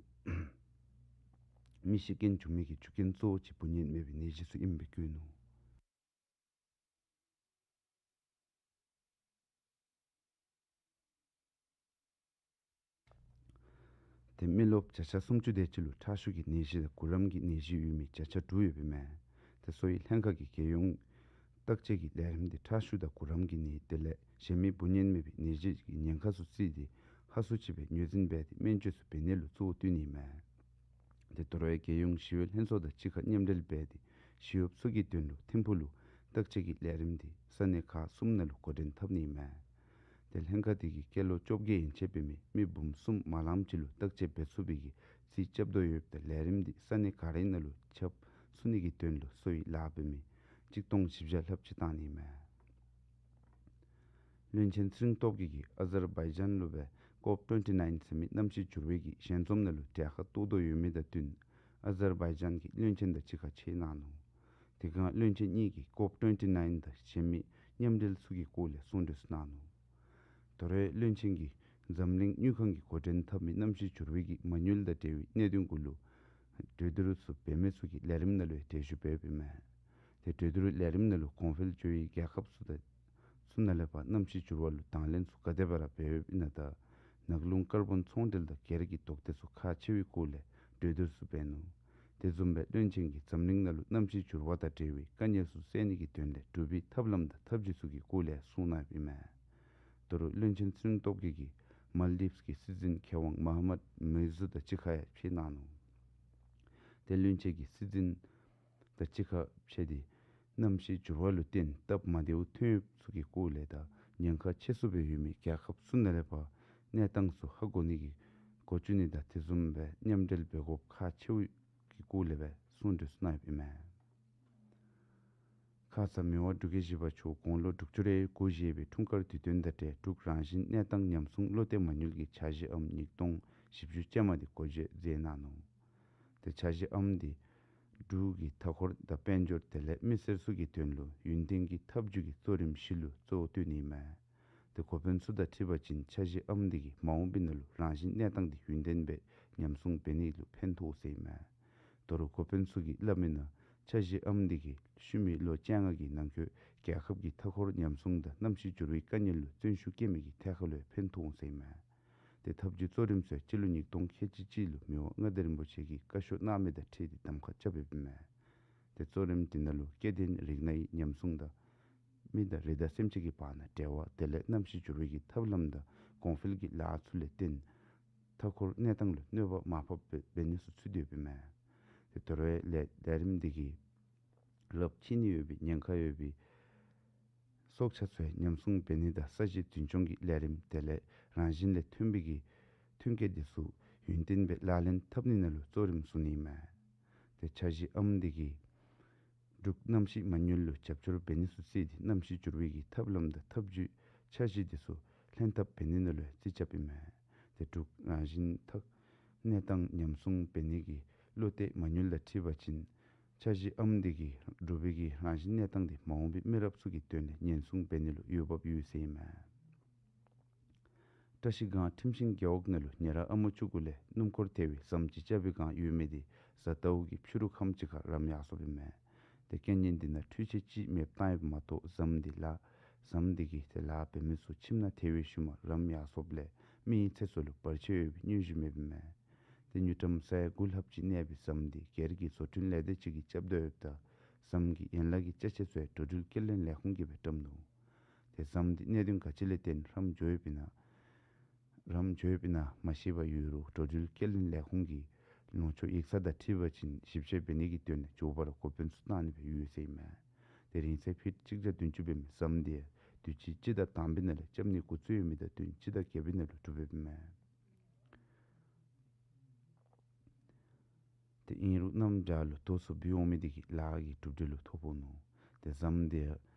མི་ཤི་རྐྱེན་བྱུང་མི་གི་རྒྱུ་རྐྱེན་གཙོ་བོ་ཅིག་འབུ་གཉན་མེད་པའི་ནད་གཞི་ཚུ་ཨིནམ་སྦེ་བཀོད་ནུག། ཏེ་མི་རློབས་བརྒྱ་ཆ་སུམ་ཅུ་དེ་ཅིག་ལུ་ཁྲག་ཤུགས་ཀྱི་ནད་གཞི་དང་གུ་རམ་གྱི་ནད་གཞི་ཡོད་མི་བརྒྱ་ཆ་དྲུག་ཡོདཔ་ཨིན་མས། ཏེ་སོ་ཡི་ལྷན་ཁག་གིས་རྒྱལ་ཡོངས་བརྟག་དཔྱད་ཀྱི་ལས་རིམ་འདི་ཁྲག་ཤུགས་དང་གུ་རམ་གྱི་ནད་དེ་ལས་གཞན་མི་འབུ་གཉན་མེད་པའི་ནད་གཞི་གི་ཉེན་ཁ་ཚུ་བརྩིས་ཏེ་ཧ་སུ་ཅིག་སྦེ་ངོས་འཛིན་འབད་དེ་སྨན་བཅོས་ཚུ་འབད་ནི་ལུ་གཙོ་བོ་བཏོན་ནི་མས། ཏེ་དོ་རུང་རྒྱལ་ཡོངས་ཞི་གཡོག་ལྷན་ཚོགས་དང་གཅིག་ཁར་མཉམ་འབྲེལ་འབད་དེ་ཞི་གཡོགཔ་ཚུ་གི་དོན་ལུ་ཐིམ་ཕུག་ལུ་བརྟག་དཔྱད་ཀྱི་ལས་རིམ་འདི་ས་གནས་ཁག་གསུམ་ནང་ལུ་འགོ་འདྲེན་འཐབ་ནི་མས། ཏེ་ལྷན་ཁག་འདི་གིས་སྐྱེས་ལོ་བཅོ་བརྒྱད་ཡན་ཆད་འབད་མི་མི་འབུམ་གསུམ་མ་ལངམ་ཅིག་ལུ་བརྟག་དཔྱད་འབད་ཚུགས་པའི་གི་རྩིས་རྐྱབ་དོ་ཡོདཔ་ད་ལས་རིམ་འདི་ས་གནས་ག་རའི་ནང་ལུ་ཁྱབ་ཚུགས་ནི་གི་དོན་ལུ་སོ་ཡི་ལཱ་འབད་མི་གཅིག་སྟོང་བཞི་བརྒྱ་ལྷགཔ་ཅིག་བཏང་ནི་མས། བློན་ཆེན་ཚེ་རིང་སྟོབས་རྒྱས་ཀྱིས་ཨ་ཛར་བའི་ཇཱན་ལུ་སྦེ་ཀོབ་ཊུ་ཝེན་ཊི་ནའིན་ཟེར་མི་གནམ་གཤིས་འགྱུར་བའི་གི་ཞལ་འཛོམས་ནང་ལུ་གྲལ་ཁར་གཏོགས་དོ་ཡོད་མི་དང་བསྟུན་ཨ་ཛར་བའི་ཇཱན་གྱི་བློན་ཆེན་དང་གཅིག་ཁར་ཕྱད་གནང་ནུག། དེ་སྒང་བློན་ཆེན་གཉིས་ཀྱིས་ཀོབ་ཊུ་ཝེན་ཊི་ནའིན་དང་གཞན་མི་མཉམ་འབྲེལ་ཚུ་གི་སྐོར་ལས་གསུང་གྲོས་ཚུ་གནང་ནུག། དོ་རུང་བློན་ཆེན་གྱིས་འཛམ་གླིང་དངུལ་ཁང་གིས་འགོ་འདྲེན་འཐབ་མི་གནམ་གཤིས་འགྱུར་བའི་གི་མ་དངུལ་དང་འབྲེལ་བའི་གནད་དོན་གུ་ལུ་གྲོས་བསྡུར་ཚུ་འབད་མི་ཚུ་གིས་ལས་རིམ་ནང་ལུ་ཡང་གྲལ་བཞུགས་འབད་ཡོདཔ་ཨིན་མས། ཏེ་གྲོས་བསྡུར་ལས་རིམ་ནང་ལུ་གོང་འཕེལ་འགྱོ་བའི་རྒྱལ་ཁབ་ཚུ་དང་ཚུ་ནང་ལས་ཕར་གནམ་གཤིས་འགྱུར་བ་ལུ་དང་ལེན་ཚུ་ག་དེ་སྦེ་ར་འབད་ཡོདཔ་ཨིན་ན་དང་ནགས་ཀླུང་ཀར་བོན་ཚོང་འབྲེལ་དང་སྒེར་གྱི་དོགས་གཏད་ཚུ་ཁག་ཆེ་བའི་སྐོར་ལས་གྲོས་བསྡུར་ཚུ་འབད་ནུག། དེ་བཟུམ་སྦེ་བློན་ཆེན་གྱིས་འཛམ་གླིང་ནང་ལུ་གནམ་གཤིས་འགྱུར་བ་དང་འབྲེལ་བའི་དཀའ་ངལ་ཚུ་སེལ་ནི་གི་དོན་ལས་སྒྲུབ་པའི་ཐབས་ལམ་དང་ཐབས་བྱུས་ཚུ་གི་སྐོར་ལས་གསུང་གནངམ་ཨིན་མས། དོ་རུང་བློན་ཆེན་ཚེ་རིང་སྟོབས་རྒྱས་ཀྱིས་མཱལ་ཌིབས་ཀྱི་སྲིད་འཛིན་མཁས་དབང་མ་ཧ་མཱད་མོའི་ཟུ་དང་གཅིག་ཁར་ཡང་ཕྱད་གནང་ནུག། ཏེ་བློན་ཆེན་གྱིས་སྲིད་འཛིན་དང་གཅིག་ཁར་ཕྱད་དེ་གནམ་གཤིས་འགྱུར་བ་ལུ་བརྟེན་སྟབས་མ་བདེཝ་ཐོན་ཡོདཔ་ཚུ་གི་སྐོར་ལས་དང་ཉེན་ཁ་ཆེ་སུ་སྦེ་ཡོད་མི་རྒྱལ་ཁབ་ཚུ་ནང་ལས་ཕར་གནས་སྟངས་ཚུ་ཧ་གོ་ནི་གི་གོ་བཅུག་ནི་དང་དེ་བཟུམ་སྦེ་མཉམ་འབྲེལ་འབད་དགོཔ་ཁག་ཆེཝ་གི་སྐོར་ལས་སྦེ་གསུང་གྲོས་ཚུ་གནང་ཡོདཔ་ཨིན་མས། ཁ་ཙ་མི་དབང་འབྲུག་རྒྱལ་བཞི་པ་མཆོག་དགུང་ལོ་དྲུག་ཅུ་རེ་དགུ་བཞེས་པའི་འཁྲུངས་སྐར་དུས་སྟོན་དང་འབྲེལ་འབྲུག་རང་བཞིན་གནས་སྟངས་ཉམས་སྲུང་བློ་གཏད་མ་དངུལ་གྱིས་འཆར་གཞི་ཨམ་ཉིས་སྟོང་བཞི་བཅུ་ཅན་མ་འདི་སྒོ་འབྱེད་མཛད་གནང་ནུག། ཏེ་འཆར་གཞི་ཨམ་འདི་འབྲུག་གི་མཐའ་འཁོར་དང་དཔལ་འབྱོར་དེ་ལས་མི་སེར་ཚུ་གི་དོན་ལུ་ཡུན་བརྟན་གྱི་ཐབས་བྱུས་ཀྱི་གཙོ་རིམ་བཞི་ལུ་གཙོ་བོ་བཏོན་ནི་མས། ཏེ་འགོ་དཔོན་ཚུ་དང་འཁྲིལ་བ་ཅིན་འཆར་གཞི་ཨམ་འདི་གིས་མ་འོངས་པའི་ནང་ལུ་རང་བཞིན་གནས་སྟངས་འདི་ཡུན་བརྟན་སྦེ་ཉམས་སྲུང་འབད་ནི་ལུ་ཕན་ཐོགས་ཟེར་ཨིན་མས། དོ་རུང་འགོ་དཔོན་ཚུ་གིས་སླབ་མིའི་ནང་འཆར་གཞི་ཨམ་འདི་གིས་ཤུལ་མའི་ལོ་བཅོ་ལྔ་གི་ནང་འཁོད་རྒྱལ་ཁབ་ཀྱི་མཐའ་འཁོར་ཉམས་སྲུང་དང་གནམ་གཤིས་འགྱུར་བའི་དཀའ་ངལ་ལུ་བརྩོན་ཤུགས་བསྐྱེད་མི་གི་ཐད་ཁར་ལུ་ཡང་ཕན་ཐོགས་འོང་ཟེར་ཨིན་མས། ཏེ་ཐབས་བྱུས་གཙོ་རིམ་ཚུ་སྤྱི་ལོ་ཉིས་སྟོང་ཁལ་གཅིག་གཅིག་ལུ་མི་དབང་མངའ་བདག་རིན་པོ་ཆེ་གིས་བཀའ་ཤོག་གནང་མི་དང་འཁྲིལ་ཏེ་གདམ་ཁ་རྐྱབ་ཡོདཔ་ཨིན་མས། ཏེ་གཙོ་རིམ་འདི་ནང་ལུ་སྐྱེ་ལྡན་རིགས་སྣའི་ཉམས་སྲུང་དང་མི་དང་རི་དྭགས་སེམས་ཅན་གྱི་བར་ན་འབྲེལ་བ་དེ་ལས་གནམ་གཤིས་འགྱུར་བའི་གི་ཐབས་ལམ་དང་གོང་འཕེལ་གྱི་ལཱ་ཚུ་ལས་བརྟེན་མཐའ་འཁོར་གནས་སྟངས་ལུ་གནོད་པ་མར་ཕབ་འབད་ནི་ཚུ་ཚུད་དེ་ཡོདཔ་ཨིན་མས། ཏེ་དོ་རུང་ལས་ལས་རིམ་འདི་གིས་རླབས་ཆེ་ནི་ཡོད་པའི་ཉེན་ཁ་ཡོད་པའི་སྲོག་ཆགས་ཚུ་ཡང་ཉམས་སྲུང་འབད་ནི་དང་ས་གཞི་འཛིན་སྐྱོང་གི་ལས་རིམ་དེ་ལས་རང་བཞིན་ལས་ཐོན་པའི་གི་ཐོན་སྐྱེད་འདི་ཚུ་ཡུན་བརྟན་སྦེ་ལག་ལེན་འཐབ་ནི་ནང་ལུ་གཙོ་རིམ་བཟུང་ནི་ཨིན་མས། ཏེ་འཆར་གཞི་ཨམ་འདི་གིས་ འབྲུག་གནམ་གཤིས་མ་དངུལ་ལུ་རྒྱབ་སྐྱོར་འབད་ནི་ཚུ་བརྩིས་ཏེ་གནམ་གཤིས་འགྱུར་བའི་གི་ཐབས་ལམ་དང་ཐབས་བྱུས་འཆར་གཞི་འདི་ཚུ་ལྷན་ཐབས་འབད་ནི་ནང་ལུ་རྩིས་རྐྱབ་ཨིན་མས། ཏེ་འབྲུག་རང་བཞིན་ཐག་གནས་སྟངས་ཉམས་སྲུང་འབད་ནི་གི་བློ་གཏད་མ་དངུལ་དང་འཁྲིལ་བ་ཅིན་འཆར་གཞི་ཨམ་འདི་གིས་འབྲུག་པའི་གི་རང་བཞིན་གནས་སྟངས་འདི་མ་འོངས་པའི་མི་རབས་ཚུ་གི་དོན་ལས་ཉེན་སྲུང་འབད་ནི་ལུ་འོས་འབབ་ཡོད་ཟེར་ཨིན་མས། བཀྲ་ཤིས་སྒང་ཁྲིམས་ཤིང་རྒེད་འོག་ནང་ལུ་ཉེ་རང་ཨ་མ་ཅུ་གུ་ལས་སྣུམ་འཁོར་ཐལ་བའི་ཟམ་ཅིག་རྐྱབ་པའི་སྒང་ཡོད་མི་འདི་གཟའ་ཟླཝ་གི་ཕྱི་རུ་ཁམས་ཅིག་ཁར་རམ་ཡར་སོཔ་ཨིན་མས། ཏེ་རྐྱེན་ངན་འདི་ནང་འཕྲུལ་ཆས་ཅིག་མེདཔ་བཏང་ཡོདཔ་མ་གཏོགས་ཟམ་འདི་ལ་ཟམ་འདི་གིས་ཏེ་ལཱ་འབད་མི་ཚུ་ཁྱིམ་ནང་ཐལ་བའི་ཤུལ་མ་རམ་ཡར་སོཔ་ལས་མི་ཚེ་ཚུ་ལུ་བར་ཆད་ཡོད་པའི་སྙན་ཞུ་མེདཔ་ཨིན་མས། ཏེ་དངུལ་ཀྲམ་ས་ཡ་དགུ་ལྷགཔ་ཅིག་གནས་པའི་ཟམ་འདི་སྒེར་གྱི་བཟོ་སྐྲུན་ལས་སྡེ་ཅིག་གིས་རྐྱབ་དོ་ཡོདཔ་ད་ཟམ་གྱི་ཡན་ལག་གི་ཅ་ཆས་ཚུ་ཡང་འགྲོ་འགྲུལ་སྐྱེལ་འདྲེན་ལས་ཁུངས་ཀྱིས་སྦེ་བཀྲམ་ནུག། ཏེ་ཟམ་འདི་གནད་དོན་ག་ཅི་ལས་བརྟེན་རམ་འགྱོ་ཡོདཔ་ཨིན་ན་རམ་འགྱོ་ཡོདཔ་ཨིན་ན་མ་ཤེས་པར་ཡོད་རུང་འགྲོ་འགྲུལ་སྐྱེལ་འདྲེན་ལས་ཁུངས་ཀྱི་ལངས་ཕྱོགས་ཡིག་ཚང་དང་འཁྲིལ་བ་ཅིན་ཞིབ་དཔྱད་འབད་ནི་གི་དོན་ལས་མགྱོགས་པ་ར་འགོ་དཔོན་ཚུ་གནང་ནི་སྦེ་ཡོད་ཟེར་ཨིན་མས། ཏེ་རིང་ཚད་ཕིཊ་གཅིག་བརྒྱ་བདུན་ཅུ་འབད་མི་ཟམ་འདི་དུས་ཅི་སྤྱི་ཟླ་དང་པའི་ནང་ལས་རྐྱབ་ནི་འགོ་བཙུགས་ཡོད་མི་དང་བདུན་སྤྱི་ཟླ་བརྒྱད་པའི་ནང་ལུ་གྲུབ་ཡོདཔ་ཨིན་མས། ཏེ་ཨིན་རུང་གནམ་བྱཱར་ལུ་དོས་སུ་བུད་འོང་མི་འདི་གིས་ལཱ་གི་གྲུབ་འབྲས་ལུ་ཐོ་ཕོག་ནུག། ཏེ་ཟམ་འདི་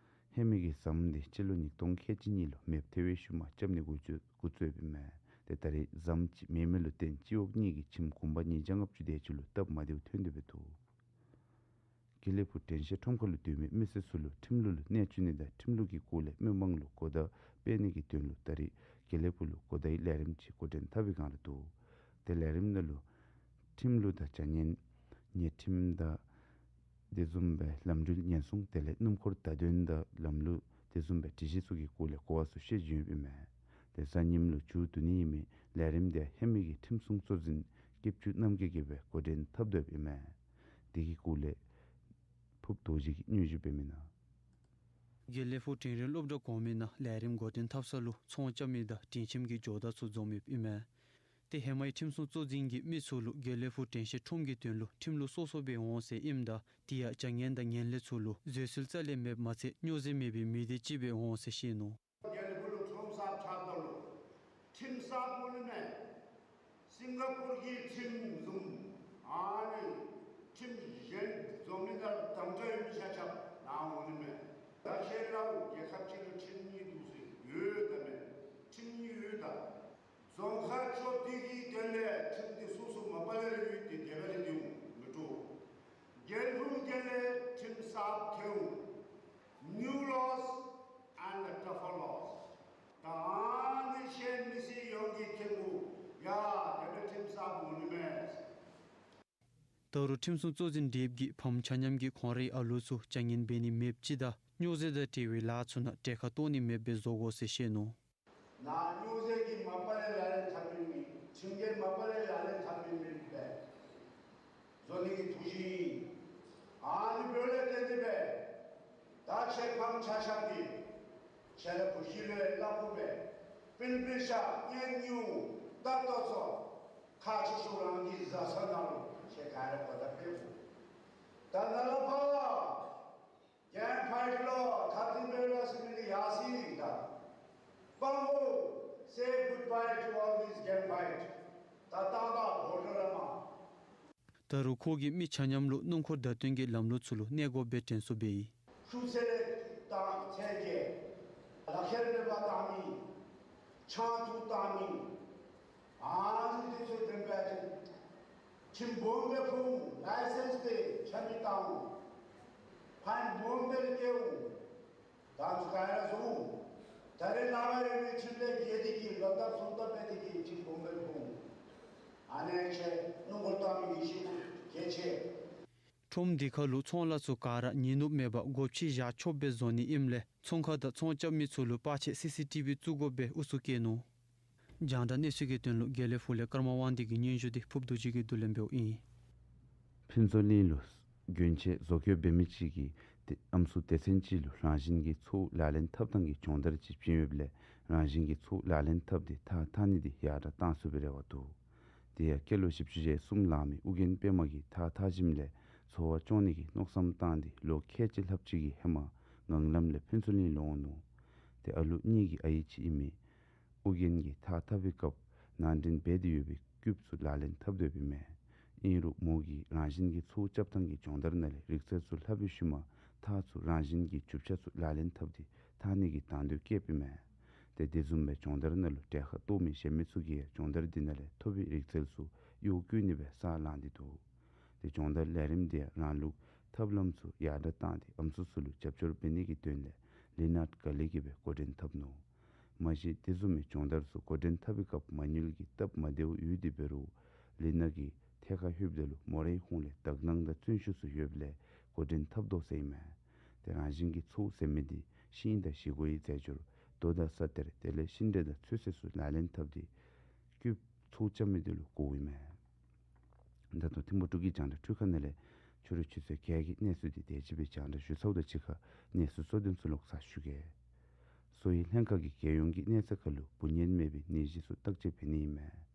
ཧེ་མའི་གི་ཟམ་འདི་སྤྱི་ལོ་ཉིས་སྟོང་ཁལ་གཅིག་གཉིས་ལུ་མེདཔ་ཐལ་བའི་ཤུལ་མ་རྐྱབ་ནི་འགོ་བཙུགས་འགོ་བཙུགས་ཡོདཔ་ཨིན་མས། ཏེ་ད་རེས་ཟམ་ཅིག་མེད་མི་ལུ་བརྟེན་སྤྱི་འོག་གཉིས་ཀྱི་ཁྱིམ་གུང་པ་ཉིས་བརྒྱ་ལྔ་བཅུ་དེ་ཅིག་ལུ་སྟབས་མ་བདེཝ་ཐོན་ཏེ་འབད་འདུག། དགེ་ལེགས་ཕུག་དྲན་ཤེས་ཁྲོམ་ཁ་ལུ་སྡོད་མི་མི་སེར་ཚུ་ལུ་ཁྲིམས་ལུགས་ལུ་གནས་བཅུག་ནི་དང་ཁྲིམས་ལུགས་ཀྱི་སྐོར་ལས་མི་མང་ལུ་གོ་བརྡ་སྤེལ་ནི་གི་དོན་ལུ་ད་རེས་དགེ་ལེགས་ཕུག་ལུ་གོ་བརྡའི་ལས་རིམ་ཅིག་འགོ་འདྲེན་འཐབ་པའི་སྒང་ར་འདུག། ཏེ་ལས་རིམ་ནང་ལུ་ཁྲིམས་ལུགས་དང་བྱ་ངན་ཉེས་ཁྲིམས་དང་དེ་བཟུམ་སྦེ་ལམ་འགྲུལ་ཉེན་སྲུང་དེ་ལས་སྣུམ་འཁོར་བརྡ་དོན་དང་ལམ་ལུགས་དེ་བཟུམ་སྦེ་སྒྲིག་གཞི་ཚུ་གི་སྐོར་ལས་གོ་བ་ཚུ་བཤད་བྱིན་ཡོདཔ་ཨིན་མས། ཏེ་གཟའ་ཉིམ་ལུ་མཇུག་བསྡུ་ནི་ཨིན་མི་ལས་རིམ་འདི་ཧེ་མའི་གི་ཁྲིམས་སྲུང་གཙོ་འཛིན་སྐྱིད་ཆུ་རྣམ་རྒྱལ་གྱིས་སྦེ་འགོ་འདྲེན་འཐབ་དོ་ཡོདཔ་ཨིན་མས། དེ་གི་སྐོར་ལས་ཕུབ་རྡོ་རྗེ་གིས་སྙན་ཞུ་འབད་མི་ནང་། དགེ་ལེགས་ཕུག་འབྲིང་རིམ་སློབ་གྲྭ་གོང་མའི་ནང་ལས་རིམ་འགོ་འདྲེན་འཐབ་ས་ལུ་ཚོང་རྐྱབ་མི་དང་སྒྲིང་ཁྱིམ་གྱི་ཇོ་བདག་ཚུ་འཛོམས་ཡོདཔ་ཨིན་མས། ཏེ་ཧེ་མའི་ཁྲིམས་སྲུང་གཙོ་འཛིན་གྱིས་མི་ཚུ་ལུ་དགེ་ལེགས་ཕུག་དྲན་ཤེས་ཁྲོམ་གྱི་དོན་ལུ་ཁྲིམས་ལུགས་སོ་སོ་སྦེ་འོང་ཟེར་ཨིནམ་ད་དེ་ཡང་བྱ་ངན་དང་ངན་ལྷད་ཚུ་ལུ་བཟོད་སྲོལ་རྩ་ལས་མེདཔ་མ་ཚད་སྨྱོ་རྫས་མེད་པའི་མི་སྡེ་ཅིག་སྦེ་འོང་ཟེར་བཤད་ནུག། དགེ་ལེགས་ཕུག་ལུ་ཚོང་གསརཔ་ཆགས་ད་ལུ་ཁྲིམས་གསརཔ་འོང་ནི་མས། སིང་ག་པུར་གྱི་ཁྲིམས་བཟུམ་ཨ་ནི་ཁྲིམས་གཞན་འཛོམས་མི་དང་དམ་དྲགས་ཡོད་མི་ཆ་ཁྱབ་ནཱ་འོང་ནི་མས། ད་ཁྱེད་ར་རྒྱལ་ཁབ་ཅིག་ལུ་ཁྲིམས་གཉིས་འདུག་ཟེར་ཡོད་ད་མེན། ཁྲིམས་གཉིས་ཡོད་ད། རྫོང་ཁག་བཅོ་བརྒྱད་ཀྱི་དོན་ལས་ཁྲིམས་འདི་སོ་སོ་མ་པ་ལས་ར་ཡོད་དེ་དེ་སྦེ་ར་འདི་འོང་མི་འགྲོ། དགེ་ལེགས་ཕུག་དོན་ལས་ཁྲིམས་གསརཔ་ཐལ་འོང་། New laws and the tougher laws. ད་ཨ་ནི་ཁྱེད་མི་སེར་ཡོངས་ཀྱིས་མཁྱེན་དགོ། ཡ་དེ་སྦེ་ཁྲིམས་གསརཔ་འོང་ནི་མས། ད་རུང་ཁྲིམས་སྲུང་གཙོ་འཛིན་དེབ་ཀྱིས་ཕམ་ཆ་མཉམ་གྱིས་ཁོང་རའི་ཨ་ལོ་ཚུ་བྱ་ངན་འབད་ནི་མེདཔ་ཅིག་དང་སྨྱོ་རྫས་དང་འབྲེལ་བའི་ལཱ་ཚུ་ནང་གྲལ་ཁར་གཏོགས་ནི་མེདཔ་སྦེ་བཟོ་དགོ་ཟེར་བཤད་ནུག། ནཱ་སྨྱོ་རྫས་ཀྱི་མ་པ་ལས་ལག་ལེན་འཐབ་མི་མེད། ཁྲིམས་འགལ་མ་པ་ལས་ལག་ལེན་འཐབ་མི་མེདཔ་སྦེ་བཟོ་ནི་གི་ཐུགས་བཞེད་ཨིན། ཨ་ནི་འབདཝ་ལས་བརྟེན་ཏེ་སྦེ་ད་ཁྱེད་ཕམ་ཆ་ཁྱབ་ཀྱིས་ཁྱེད་ར་བུ་གཞི་ལུ་སླབ་དགོ་པས། པིལ་པིལ་ཤ་གཉེན་ཉེཝ་ད་ལྟོ་ཚུ་ཁག་ཆེ་ཤོས་རང་གི་བཟའ་ཚང་ནང་ལུ་ཁྱེད་ག་ར་གོ་བརྡ་སྤྲོད་དགོ། ད་ནཱ་ལས་ཕར་gang fight ལུ་ཐ་དད་འབད་ར་ཟེར་མི་འདི་ཡར་སོ་ཡི་ད། སྤང་དགོ། Say goodbye to all these gang fight. ད་ད་ད་འོ་དོ་ར་མ། ད་རུང་ཁོ་གིས་མི་ཆ་མཉམ་ལུ་སྣུམ་འཁོར་བརྡ་སྟོན་གྱི་ལམ་ལུགས་ཚུ་ལུ་གནས་སྒོ་སྦེ་དྲན་གསོ་འབད་ཡི། ཤུགས་ཚད་ལས་བཏང་ཚད་ཀྱི་ལག་ཁྱེར་མེད་པར་བཏང་མི་ཆང་འཐུང་བཏང་མི་ཨ་ནི་འདི་ཚུ་དྲན་པ་ཅིན་ཁྲིམས་སྦོམ་སྦེ་ཕོག་འོང་། ལའི་སེནསི་འདི་ཆ་མེད་བཏང་འོང་། ཕའིན་སྦོམ་སྦེ་བཀལ་འོང་། ད་ཚུ་ག་ར་བཟོ་འོང་། ད་རེས་ནངས་པ་ཡོད་མི་ཁྲིམས་ལས་འགལ་ཏེ་གིས་ལོག་ལྟབ་སོང་ལྟབ་འབད་དེ་གིས་ཁྲིམས་སྦོམ་སྦེ་ཕོག་འོང་། ཨ་ནི་ཁྱེད་སྣུམ་འཁོར་བཏང་མི་གིས་ཤེས་དགོ། གལ་ཆེ། ཁྲོམ་འདི་ཁར་ལུ་ཚོང་ལཱ་ཚུ་ག་ར་ཉིན་ནུབ་མེད་པར་སྒོ་ཕྱེ་བཞག་ཆོགཔ་སྦེ་བཟོ་ནི་ཨིནམ་ལས་ཚོང་ཁང་དང་ཚོང་རྐྱབ་མི་ཚུ་ལུ་པར་ཆས་སི་སི་ཊི་བི་བཙུགས་དགོཔ་སྦེ་ཨུ་ཚུགས་བཀལ་ནུག། རྒྱང་བསྒྲགས་གནས་ཚུལ་གྱི་དོན་ལུ་དགེ་ལེགས་ཕུག་ལས་ཀརྨ་དབང་འདུས་ཀྱི་སྙན་ཞུ་འདི་ཕུབ་རྡོ་རྗེ་གིས་བསྡུ་ལེན་འབདཝ་ཨིན། ཕུན་ཚོགས་གླིང་ལུ་གྱོན་ཆས་བཟོ་བཀོད་འབད་མི་ཅིག་གིས་ཏེ་ཨམ་སྲུ་སྡེ་ཚན་ཅིག་ལུ་རང་བཞིན་གྱི་འཚོ་བ་ལག་ལེན་འཐབ་ཐངས་ཀྱི་སྦྱོང་བརྡར་ཅིག་བྱིན་ཡོདཔ་ལས་རང་བཞིན་གྱི་འཚོ་བ་ལག་ལེན་འཐབ་སྟེ་ཐགས་འཐག་ནི་འདི་ཡར་དྲགས་གཏང་ཚུགས་པའི་རེ་བ་འདུག། དེ་ཡང་སྐྱེས་ལོ་བཞི་བཅུ་ཞེ་གསུམ་ལང་མི་ཨོ་རྒྱན་པདྨ་གིས་ཐགས་འཐག་ཞིནམ་ལས་འཚོ་བ་སྐྱོང་ནི་གི་མནོ་བསམ་བཏང་སྟེ་ལོ་ཁལ་གཅིག་ལྷགཔ་ཅིག་གི་ཧེ་མ་ངང་ལམ་ལས་ཕུན་ཚོགས་གླིང་ལུ་འོང་ནུག། ཏེ་ཨ་ལུ་གཉིས་ཀྱི་ཨའི་ཅིག་ཨིན་མི་ཨོ་རྒྱན་གྱིས་ཐགས་འཐག་པའི་སྐབས་ནང་འདྲེན་འབད་དེ་ཡོད་པའི་རྐུབ་ཚུ་ལག་ལེན་འཐབ་སྡོདཔ་ཨིན་མས། ཨིན་རུང་མོ་གིས་རང་བཞིན་གྱི་འཚོ་བ་རྐྱབ་ཐངས་ཀྱི་སྦྱོང་བརྡར་ནང་ལས་རིག་རྩལ་ཚུ་ལྷབ་པའི་ཤུལ་མ་ ཐགས་ཚུ་རང་བཞིན་གྱི་རྒྱུ་ཆ་ཚུ་ལག་ལེན་འཐབ་སྟེ་འཐག་ནི་གི་དང་འདོད་བསྐྱེདཔ་ཨིན་མས། ཏེ་དེ་བཟུམ་སྦེ་སྦྱོང་བརྡར་ནང་ལུ་གྲལ་ཁར་གཏོགས་མི་གཞན་མི་ཚུ་གིས་ཡང་སྦྱོང་བརྡར་འདི་ནང་ལས་ཐོབ་པའི་རིག་རྩལ་ཚུ་གཡོག་བཀོལ་ནི་སྦེ་ས་ལངས་ཏེ་འདུག། ཏེ་སྦྱོང་བརྡར་ལས་རིམ་འདི་ཡང་རང་ལུགས་ཐབས་ལམ་ཚུ་ཡར་དྲག་བཏང་སྟེ་ཨམ་སྲུ་ཚུ་ལུ་རྒྱབ་སྐྱོར་འབད་ནི་གི་དོན་ལས་ལི་ནཱརཌ་ག་ལི་གིས་སྦེ་འགོ་འདྲེན་འཐབ་ནུག། མ་གཞི་དེ་བཟུམ་མའི་སྦྱོང་བརྡར་ཚུ་འགོ་འདྲེན་འཐབ་པའི་སྐབས་མ་དངུལ་གྱི་སྟབས་མ་བདེཝ་ཡོད་དེ་འབད་རུང་ལི་ནཱརཌ་ཀྱིས་ཐད་ཀར་ལྷོདཔ་ད་ལུ་མོ་རའི་ཧོངས་ལས་དག་སྣང་དང་བརྩོན་ཤུགས་ཚུ་ཡོདཔ་ལས་འགོ་འདྲེན་འཐབ་དོ་ཟེར་ཨིན་མས། ཏེ་རང་བཞིན་གྱི་ཚོགས་ཟེར་མི་འདི་ཤིང་དང་བཞེས་སྒོའི་རྫས་སྦྱོར་རྡོ་དང་ས་གཏེར་དེ་ལས་ཤིང་འབྲས་དང་ཚོད་བསྲེ་ཚུ་ལག་ལེན་འཐབ་སྟེ་སྐྱུར་ཚོགས་རྐྱབ་མི་འདི་ལུ་གོཝ་ཨིན་མས། ད་ལྟོ་ཐིམ་ཕུ་འབྲུག་གི་རྒྱང་བསྒྲགས་འཕྲུལ་ཁང་ནང་ལས་ཕྱི་རུ་ཆུ་ཚོད་བརྒྱད་ཀྱི་གནས་ཚུལ་འདི་དེ་ཅིག་སྦེ་རྒྱང་བསྒྲགས་ཞུ་ཚརཝ་དང་གཅིག་ཁར་གནས་ཚུལ་གཙོ་དོན་ཚུ་ལོག་ཚར་ཞུ་གེ། གསོ་བའི་ལྷན་ཁག་གིས་རྒྱལ་ཡོངས་ཀྱི་གནས་ཚད་ཁར་ལུ་འབུ་གཉན་མེད་པའི་ནད་གཞི་ཚུ་བརྟག་དཔྱད་འབད་ནི་ཨིན་མས།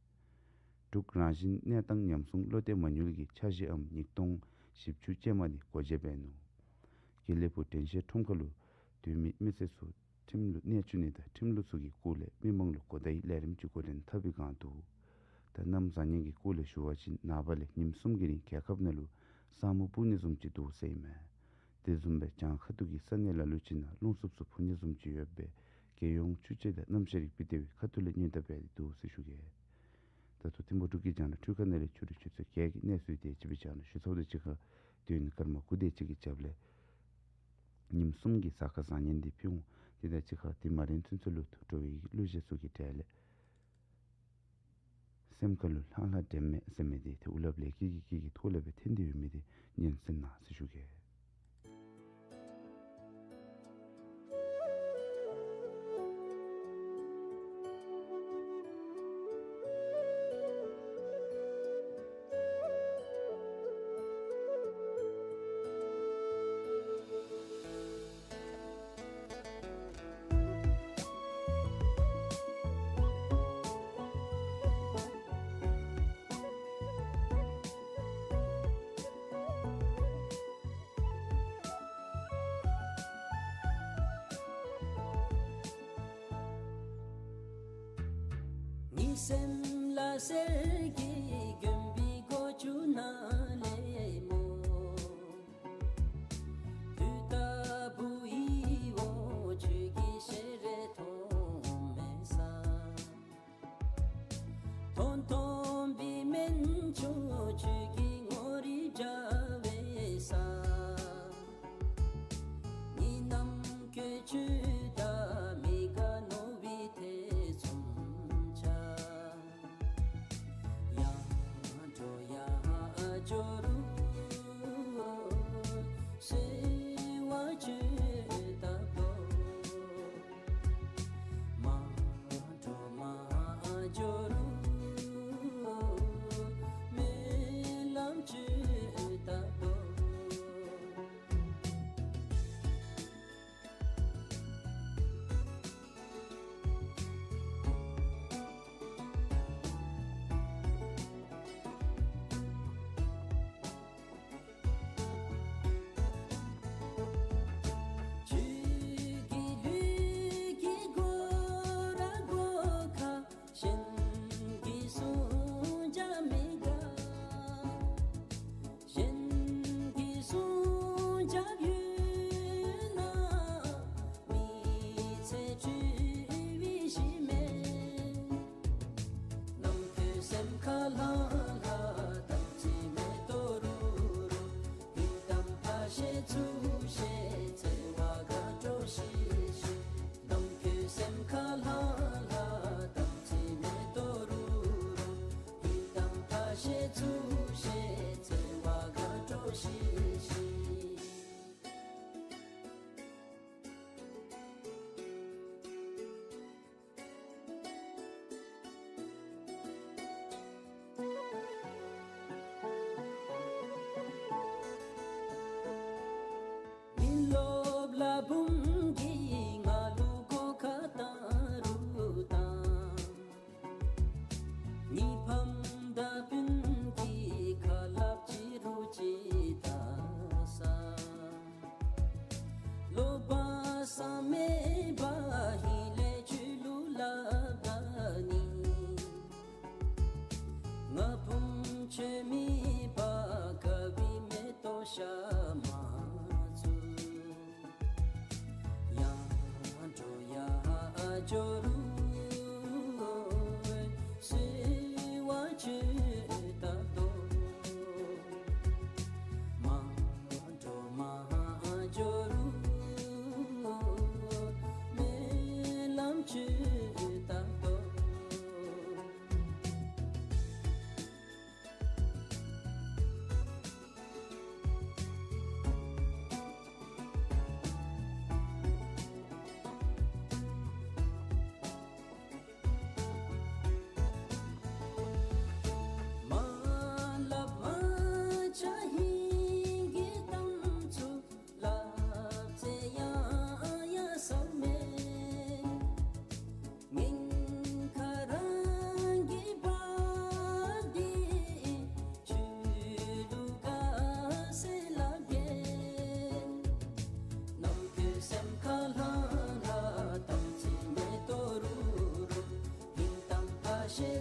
འབྲུག་རང་བཞིན་གནས་སྟངས་ཉམས་སྲུང་བློ་གཏད་མ་དངུལ་གྱིས་འཆར་གཞིའམ་ཉིས་སྟོང་བཞི་བཅུ་ཅན་མ་འདི་སྒོ་འབྱེད་འབད་ནུག། དགེ་ལེགས་ཕུག་དྲན་ཤེས་ཁྲོམ་ཁ་ལུ་སྡོད་མི་མི་སེར་ཚུ་ཁྲིམས་ལུ་གནས་བཅུག་ནི་དང་ཁྲིམས་ལུགས་ཚུ་གི་སྐོར་ལས་མི་མང་ལུ་གོ་བརྡའི་ལས་རིམ་ཅིག་འགོ་འདྲེན་འཐབ་པའི་སྒང་འདུག། ད་གནམ་བཟང་ངན་གྱི་སྐོར་ལས་ཞུ་བ་ཅིན་ནངས་པ་ལས་ཉིནམ་གསུམ་གྱི་རིང་རྒྱལ་ཁབ་ནང་ལུ་ས་སྨུག་སྤུབ་ནི་བཟུམ་ཅིག་འདུག་ཟེར་ཨིན་མས། དེ་བཟུམ་སྦེ་བྱང་ཁ་ཐུག་གི་ས་གནས་ལ་ལུ་ཅིག་ནང་རླུང་འཚུབ་ཚུ་འཕུ་ནི་བཟུམ་ཅིག་ཡོདཔ་སྦེ་རྒྱལ་ཡོངས་ཆུ་དཔྱད་དང་གནམ་གཤིས་རིག་པའི་ལྟེ་བའི་ཁ་ཐུག་ལས་སྙན་དུ་སྤེལ་ཏེ་འདུག་ཟེར་ཞུ་གེ། ད་ལྟོ་ཐིམ་ཕུ་འབྲུག་གི་རྒྱང་བསྒྲགས་འཕྲུལ་ཁང་ནང་ལས་ཕྱི་རུ་ཆུ་ཚོད་བརྒྱད་ཀྱི་གནས་ཚུལ་དེ་ཅིག་སྦེ་རྒྱང་བསྒྲགས་ཞུ་ཚརཝ་དང་གཅིག་ཁར་དུས་ཡུན་སྐར་མ་དགུ་དེ་ཅིག་གི་རྒྱབ་ལས་ཉིནམ་གསུམ་གྱི་གཟའ་སྐར་བཟང་ངན་འདི་ཕུལ་འོང་། དེ་དང་གཅིག་ཁར་དེ་མ་རན་ཚུན་ཚོད་ལུ་ཐུགས་སྤྲོ་བའི་གླུ་གཞས་ཚུ་གི་གྲས་ལས་སེམས་ཁ་ལུ་ལྷང་ལྷང་དྲན་མེད་ཟེར་མི་འདི་ཏེ་འུ་ལགཔ་ལས་སྐྱིད་ཀྱི་སྐྱིད་ཀྱི་ཐོག་ལས་སྦེ་འཐེན་ཏེ་ཡོད་མི་འདི་ཉན་གསན་གནང་ཟེར་ཞུ་གེ། ངེའི་སེམས་ལ་གསེར་གྱི་མགོན་པོའི་སྒོ་ཅུང་ནང་ལས་མོ། དུས་ལྟ་བུ་ཡི་འོ་ཁྱོད་ཀྱི་ཞལ་རས་མཐོང་མེད་ས། མཐོང་མཐོང་བའི་སྨན་ཆུང་ཁྱོད་ཀྱི་ངོ་རིས་བྱ་བའི་ས། ངེའི་ནམ་དཀར་ཆུ་དང་མི་དགའ་ནོར་བུའི་ཐེ་ཚོམ་ཆ། ཡར་འགྲོ་ཡར་འགྱོ་རུང་སེར་བ་ཆུ་ལྟ་བུ། མར་འགྲོ་མར་འགྱོ་རུང་སྨོན་ལམ་ཆུ་ལྟ་བུ། ཁྱོད་ཀྱི་ལུས་ཀྱི་སྒོ་ར་སྒོ་ཁར་གཞན་གྱིས་བསྲུང་བྱ་མི་དགའ། གཞན་གྱིས་བསྲུང་བྱ་ཡོད་ན་མི་ཚེ་འཁྱོལ་བའི་གཞི་མེད། ནམ་མཁའི་སེམས་ཁ་ལྷང་ལྷང་དམ་ཚིག་མེ་ཏོག་རུ་རུ། ཡི་དམ་ཕ་ཤེས་ཚུ་ཤེས་བརྩེ་བ་དགའ་སྤྲོ་ཤིག་ཤིག། ནམ་མཁའི་སེམས་ཁ་ལྷང་ལྷང་དམ་ཚིག་མེ་ཏོག་རུ་རུ། ཡི་དམ་ཕ་ཤེས་ཚུ་ཤེས་བརྩེ་བ་དགའ་སྤྲོ་ཤིག་ཤིག། མི་རློབས་ལ་བུམོ་གིས་ང་ལུ་སྒོ་ཁར་བཏང་རུང་བཏང་། གཉིས་ཕམ་དང་སྤུན་གྱི་ཁ་སླབ་ཅི་རུང་ཅི་བཏང་ས། ལོག་པ་ས་མེད་པ་ཧིང་ལས་ཁྱོད་ལུ་སླབ་ད་ནི། ང་བུམོ་ཁྱོད་མེད་པར་དགའ་བའི་མེ་ཏོག་ཤར་མ་ཚུགས།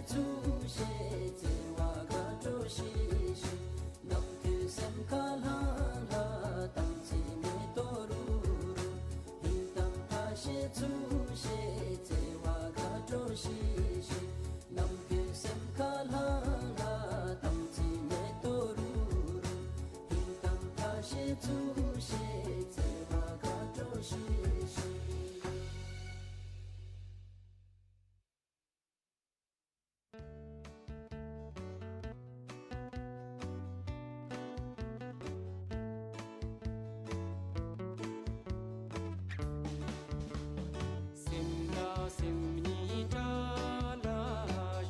ཚུལ་བཞིན་བརྩེ་བ་དགའ་སྤྲོ་ཞིག་ཞིག། ནམ་མཁའི་སེམས་ཁ་ལྷང་ལྷང་། དམ་ཚིག་མེ་ཏོག་རུག་རུག། ཧིང་དམ་ཁ་ཤས་ཚུལ་བཞིན་བརྩེ་བ་དགའ་སྤྲོ་ཞིག་ཞིག། ནམ་མཁའི་སེམས་ཁ་ལྷང་ལྷང་། དམ་ཚིག་མེ་ཏོག་རུག་རུག། ཧིང་དམ་ཁ་ཤས་ཚུལ་བཞིན་བརྩེ་བ་དགའ་སྤྲོ་ཞིག་ཞིག། སེམས་དང་སེམས་ཉིད་བྲལ་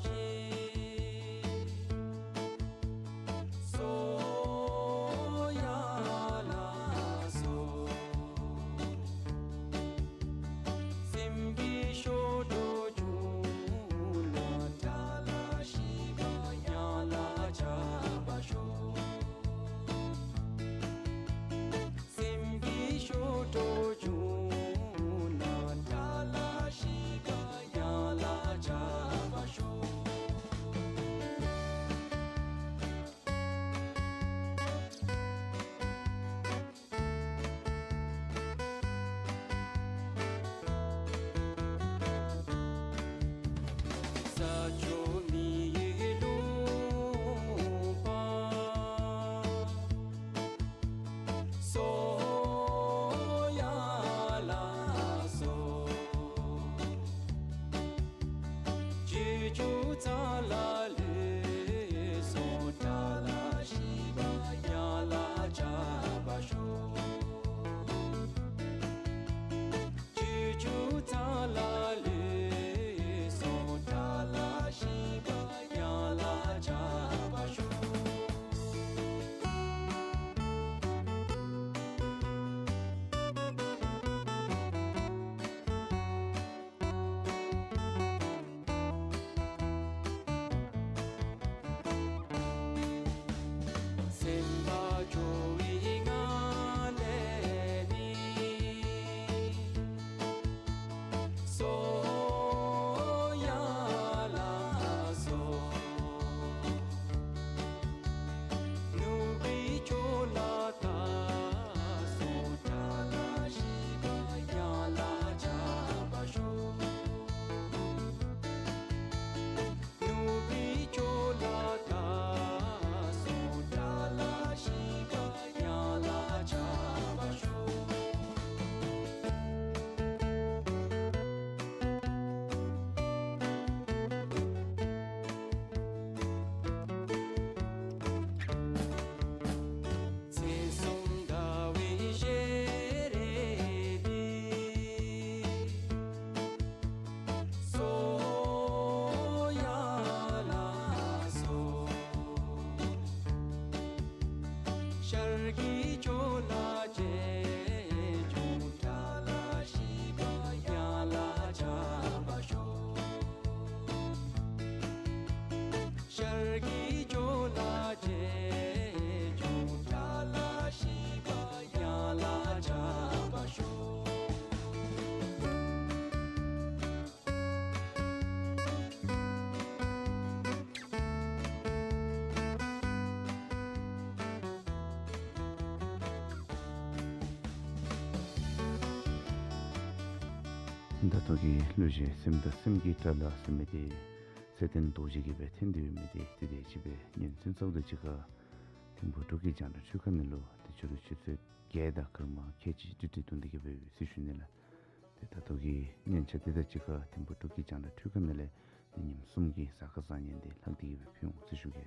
ཞིང་། སོ་ཡ་ལ་སོ། སེམས་ཀྱི་སྐྱོ་སྒྲོག་བྱུང་ན། བྲལ་ཞིག་པ་ཡང་ལ་བྱ་བ་ཤོག། སེམས་ཀྱི་སྐྱོ་སྒྲོག་བྱུང་ན། བྲལ་ཞིག་པ་ཡང་ལ་བྱ་བ་ཤོག། ས་ཕྱོགས་མི་ཡུལ་ལུང་པ། སོ་ཡ་ལ་སོ། སྤྱོད་འཇུག་རྩ་ལ་ལུས་སོ། བྲལ་ཞིག་པ་ཡང་ལ་བྱ་བ་ཤོག། སྤྱོད་འཇུག་རྩ་ལ་ལུས་སོ། བྲལ་ཞིག་པ་ཡང་ལ་བྱ་བ་ཤོག། སེམས་པ་སྐྱོ་བའི་ངང་ལས་ནི། སོ་ཡ་ལ་སོ། ནུབ་ཀྱི་ཕྱོགས་ལ་ལྟ་སོ། བྲལ་ཞིག་པ་ཡང་ལ་བྱ་བ་ཤོག། ནུབ་ཀྱི་ཕྱོགས་ལ་ལྟ་སོ། བྲལ་ཞིག་པ་ཡང་ལ་བྱ་བ་ཤོག། ཚེས་གསུམ་ཟླ་བའི་ཞལ་རས་འདི། སོ་ཡ་ལ་སོ། ཤར་གྱི་ཕྱོགས་ལ་རྗེས་འཇུག། བྲལ་ཞིག་པ་ཡང་ལ་བྱ་བ་ཤོག། ཤར་གྱི་ཕྱོགས་ལ་རྗེས་འཇུག། བྲལ་ཞིག་པ་ཡང་ལ་བྱ་བ་ཤོག། ད་ལྟོ་གི་གླུ་གཞས་སེམས་དང་སེམས་ཀྱི་དགྲ་ལྷ་ཟེར་མི་འདི་ཚེ་བརྟན་རྡོ་རྗེ་གིས་སྦེ་འཐེན་ཏེ་ཡོད་མི་འདི་ཏེ་དེ་ཅིག་སྦེ་ཉན་སོང་། ཚརཝ་ད་ཅིག་ཁར་ཐིམ་ཕུག་འབྲུག་གི་རྒྱང་བསྒྲགས་འཕྲུལ་ཁང་ནང་ལུ་ཏེ་ཕྱི་རུ་ཆུ་ཚོད་བརྒྱད་དང་སྐར་མ་ཁལ་གཅིག་ཏིག་ཏིག་ཐོན་ཏེ་གི་སྦེ་ཡོད་ཟེར་ཞུ་ནི་ལགས། ཏེ་ད་ལྟོ་གི་སྙན་ཆ་འདི་དང་གཅིག་ཁར་ཐིམ་ཕུག་འབྲུག་གི་རྒྱང་བསྒྲགས་འཕྲུལ་ཁང་ནང་ལས་ཏེ་ཉིནམ་གསུམ་གྱི་གཟའ་སྐར་བཟང་ངན་འདི་ལྷག་སྟེ་གི་སྦེ་ཕུལ་འོང་ཟེར་ཞུ་གེ།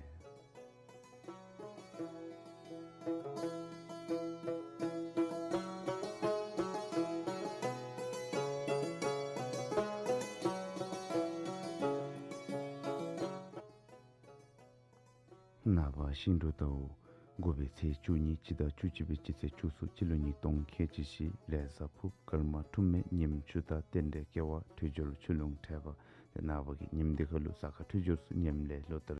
ནངས་པ་ཤིང་འབྲུག་ཟླཝ་དགུ་པའི་ཚེས་བཅུ་གཉིས་སྤྱི་ཟླ་བཅུ་གཅིག་པའི་སྤྱི་ཚེས་བཅུ་གསུམ་སྤྱི་ལོ་ཉིས་སྟོང་ཁལ་གཅིག་བཞི་རེས་གཟའ་ཕུར་བུ་སྐར་མ་འཁྲུངས་མེད་ཉིནམ་ཆུ་སྟག་རྟེན་འབྲེལ་སྐྱེ་བ་འཕྲོད་སྦྱོར་ཆུ་ཀླུང་འཕྲད་པ། ཏེ་ནངས་པ་གི་ཉིནམ་འདི་ཁར་ལུ་གཟའ་སྐར་འཕྲོད་སྦྱོར་ཚུ་ཉམས་ལེན་ལོ་ལྟར།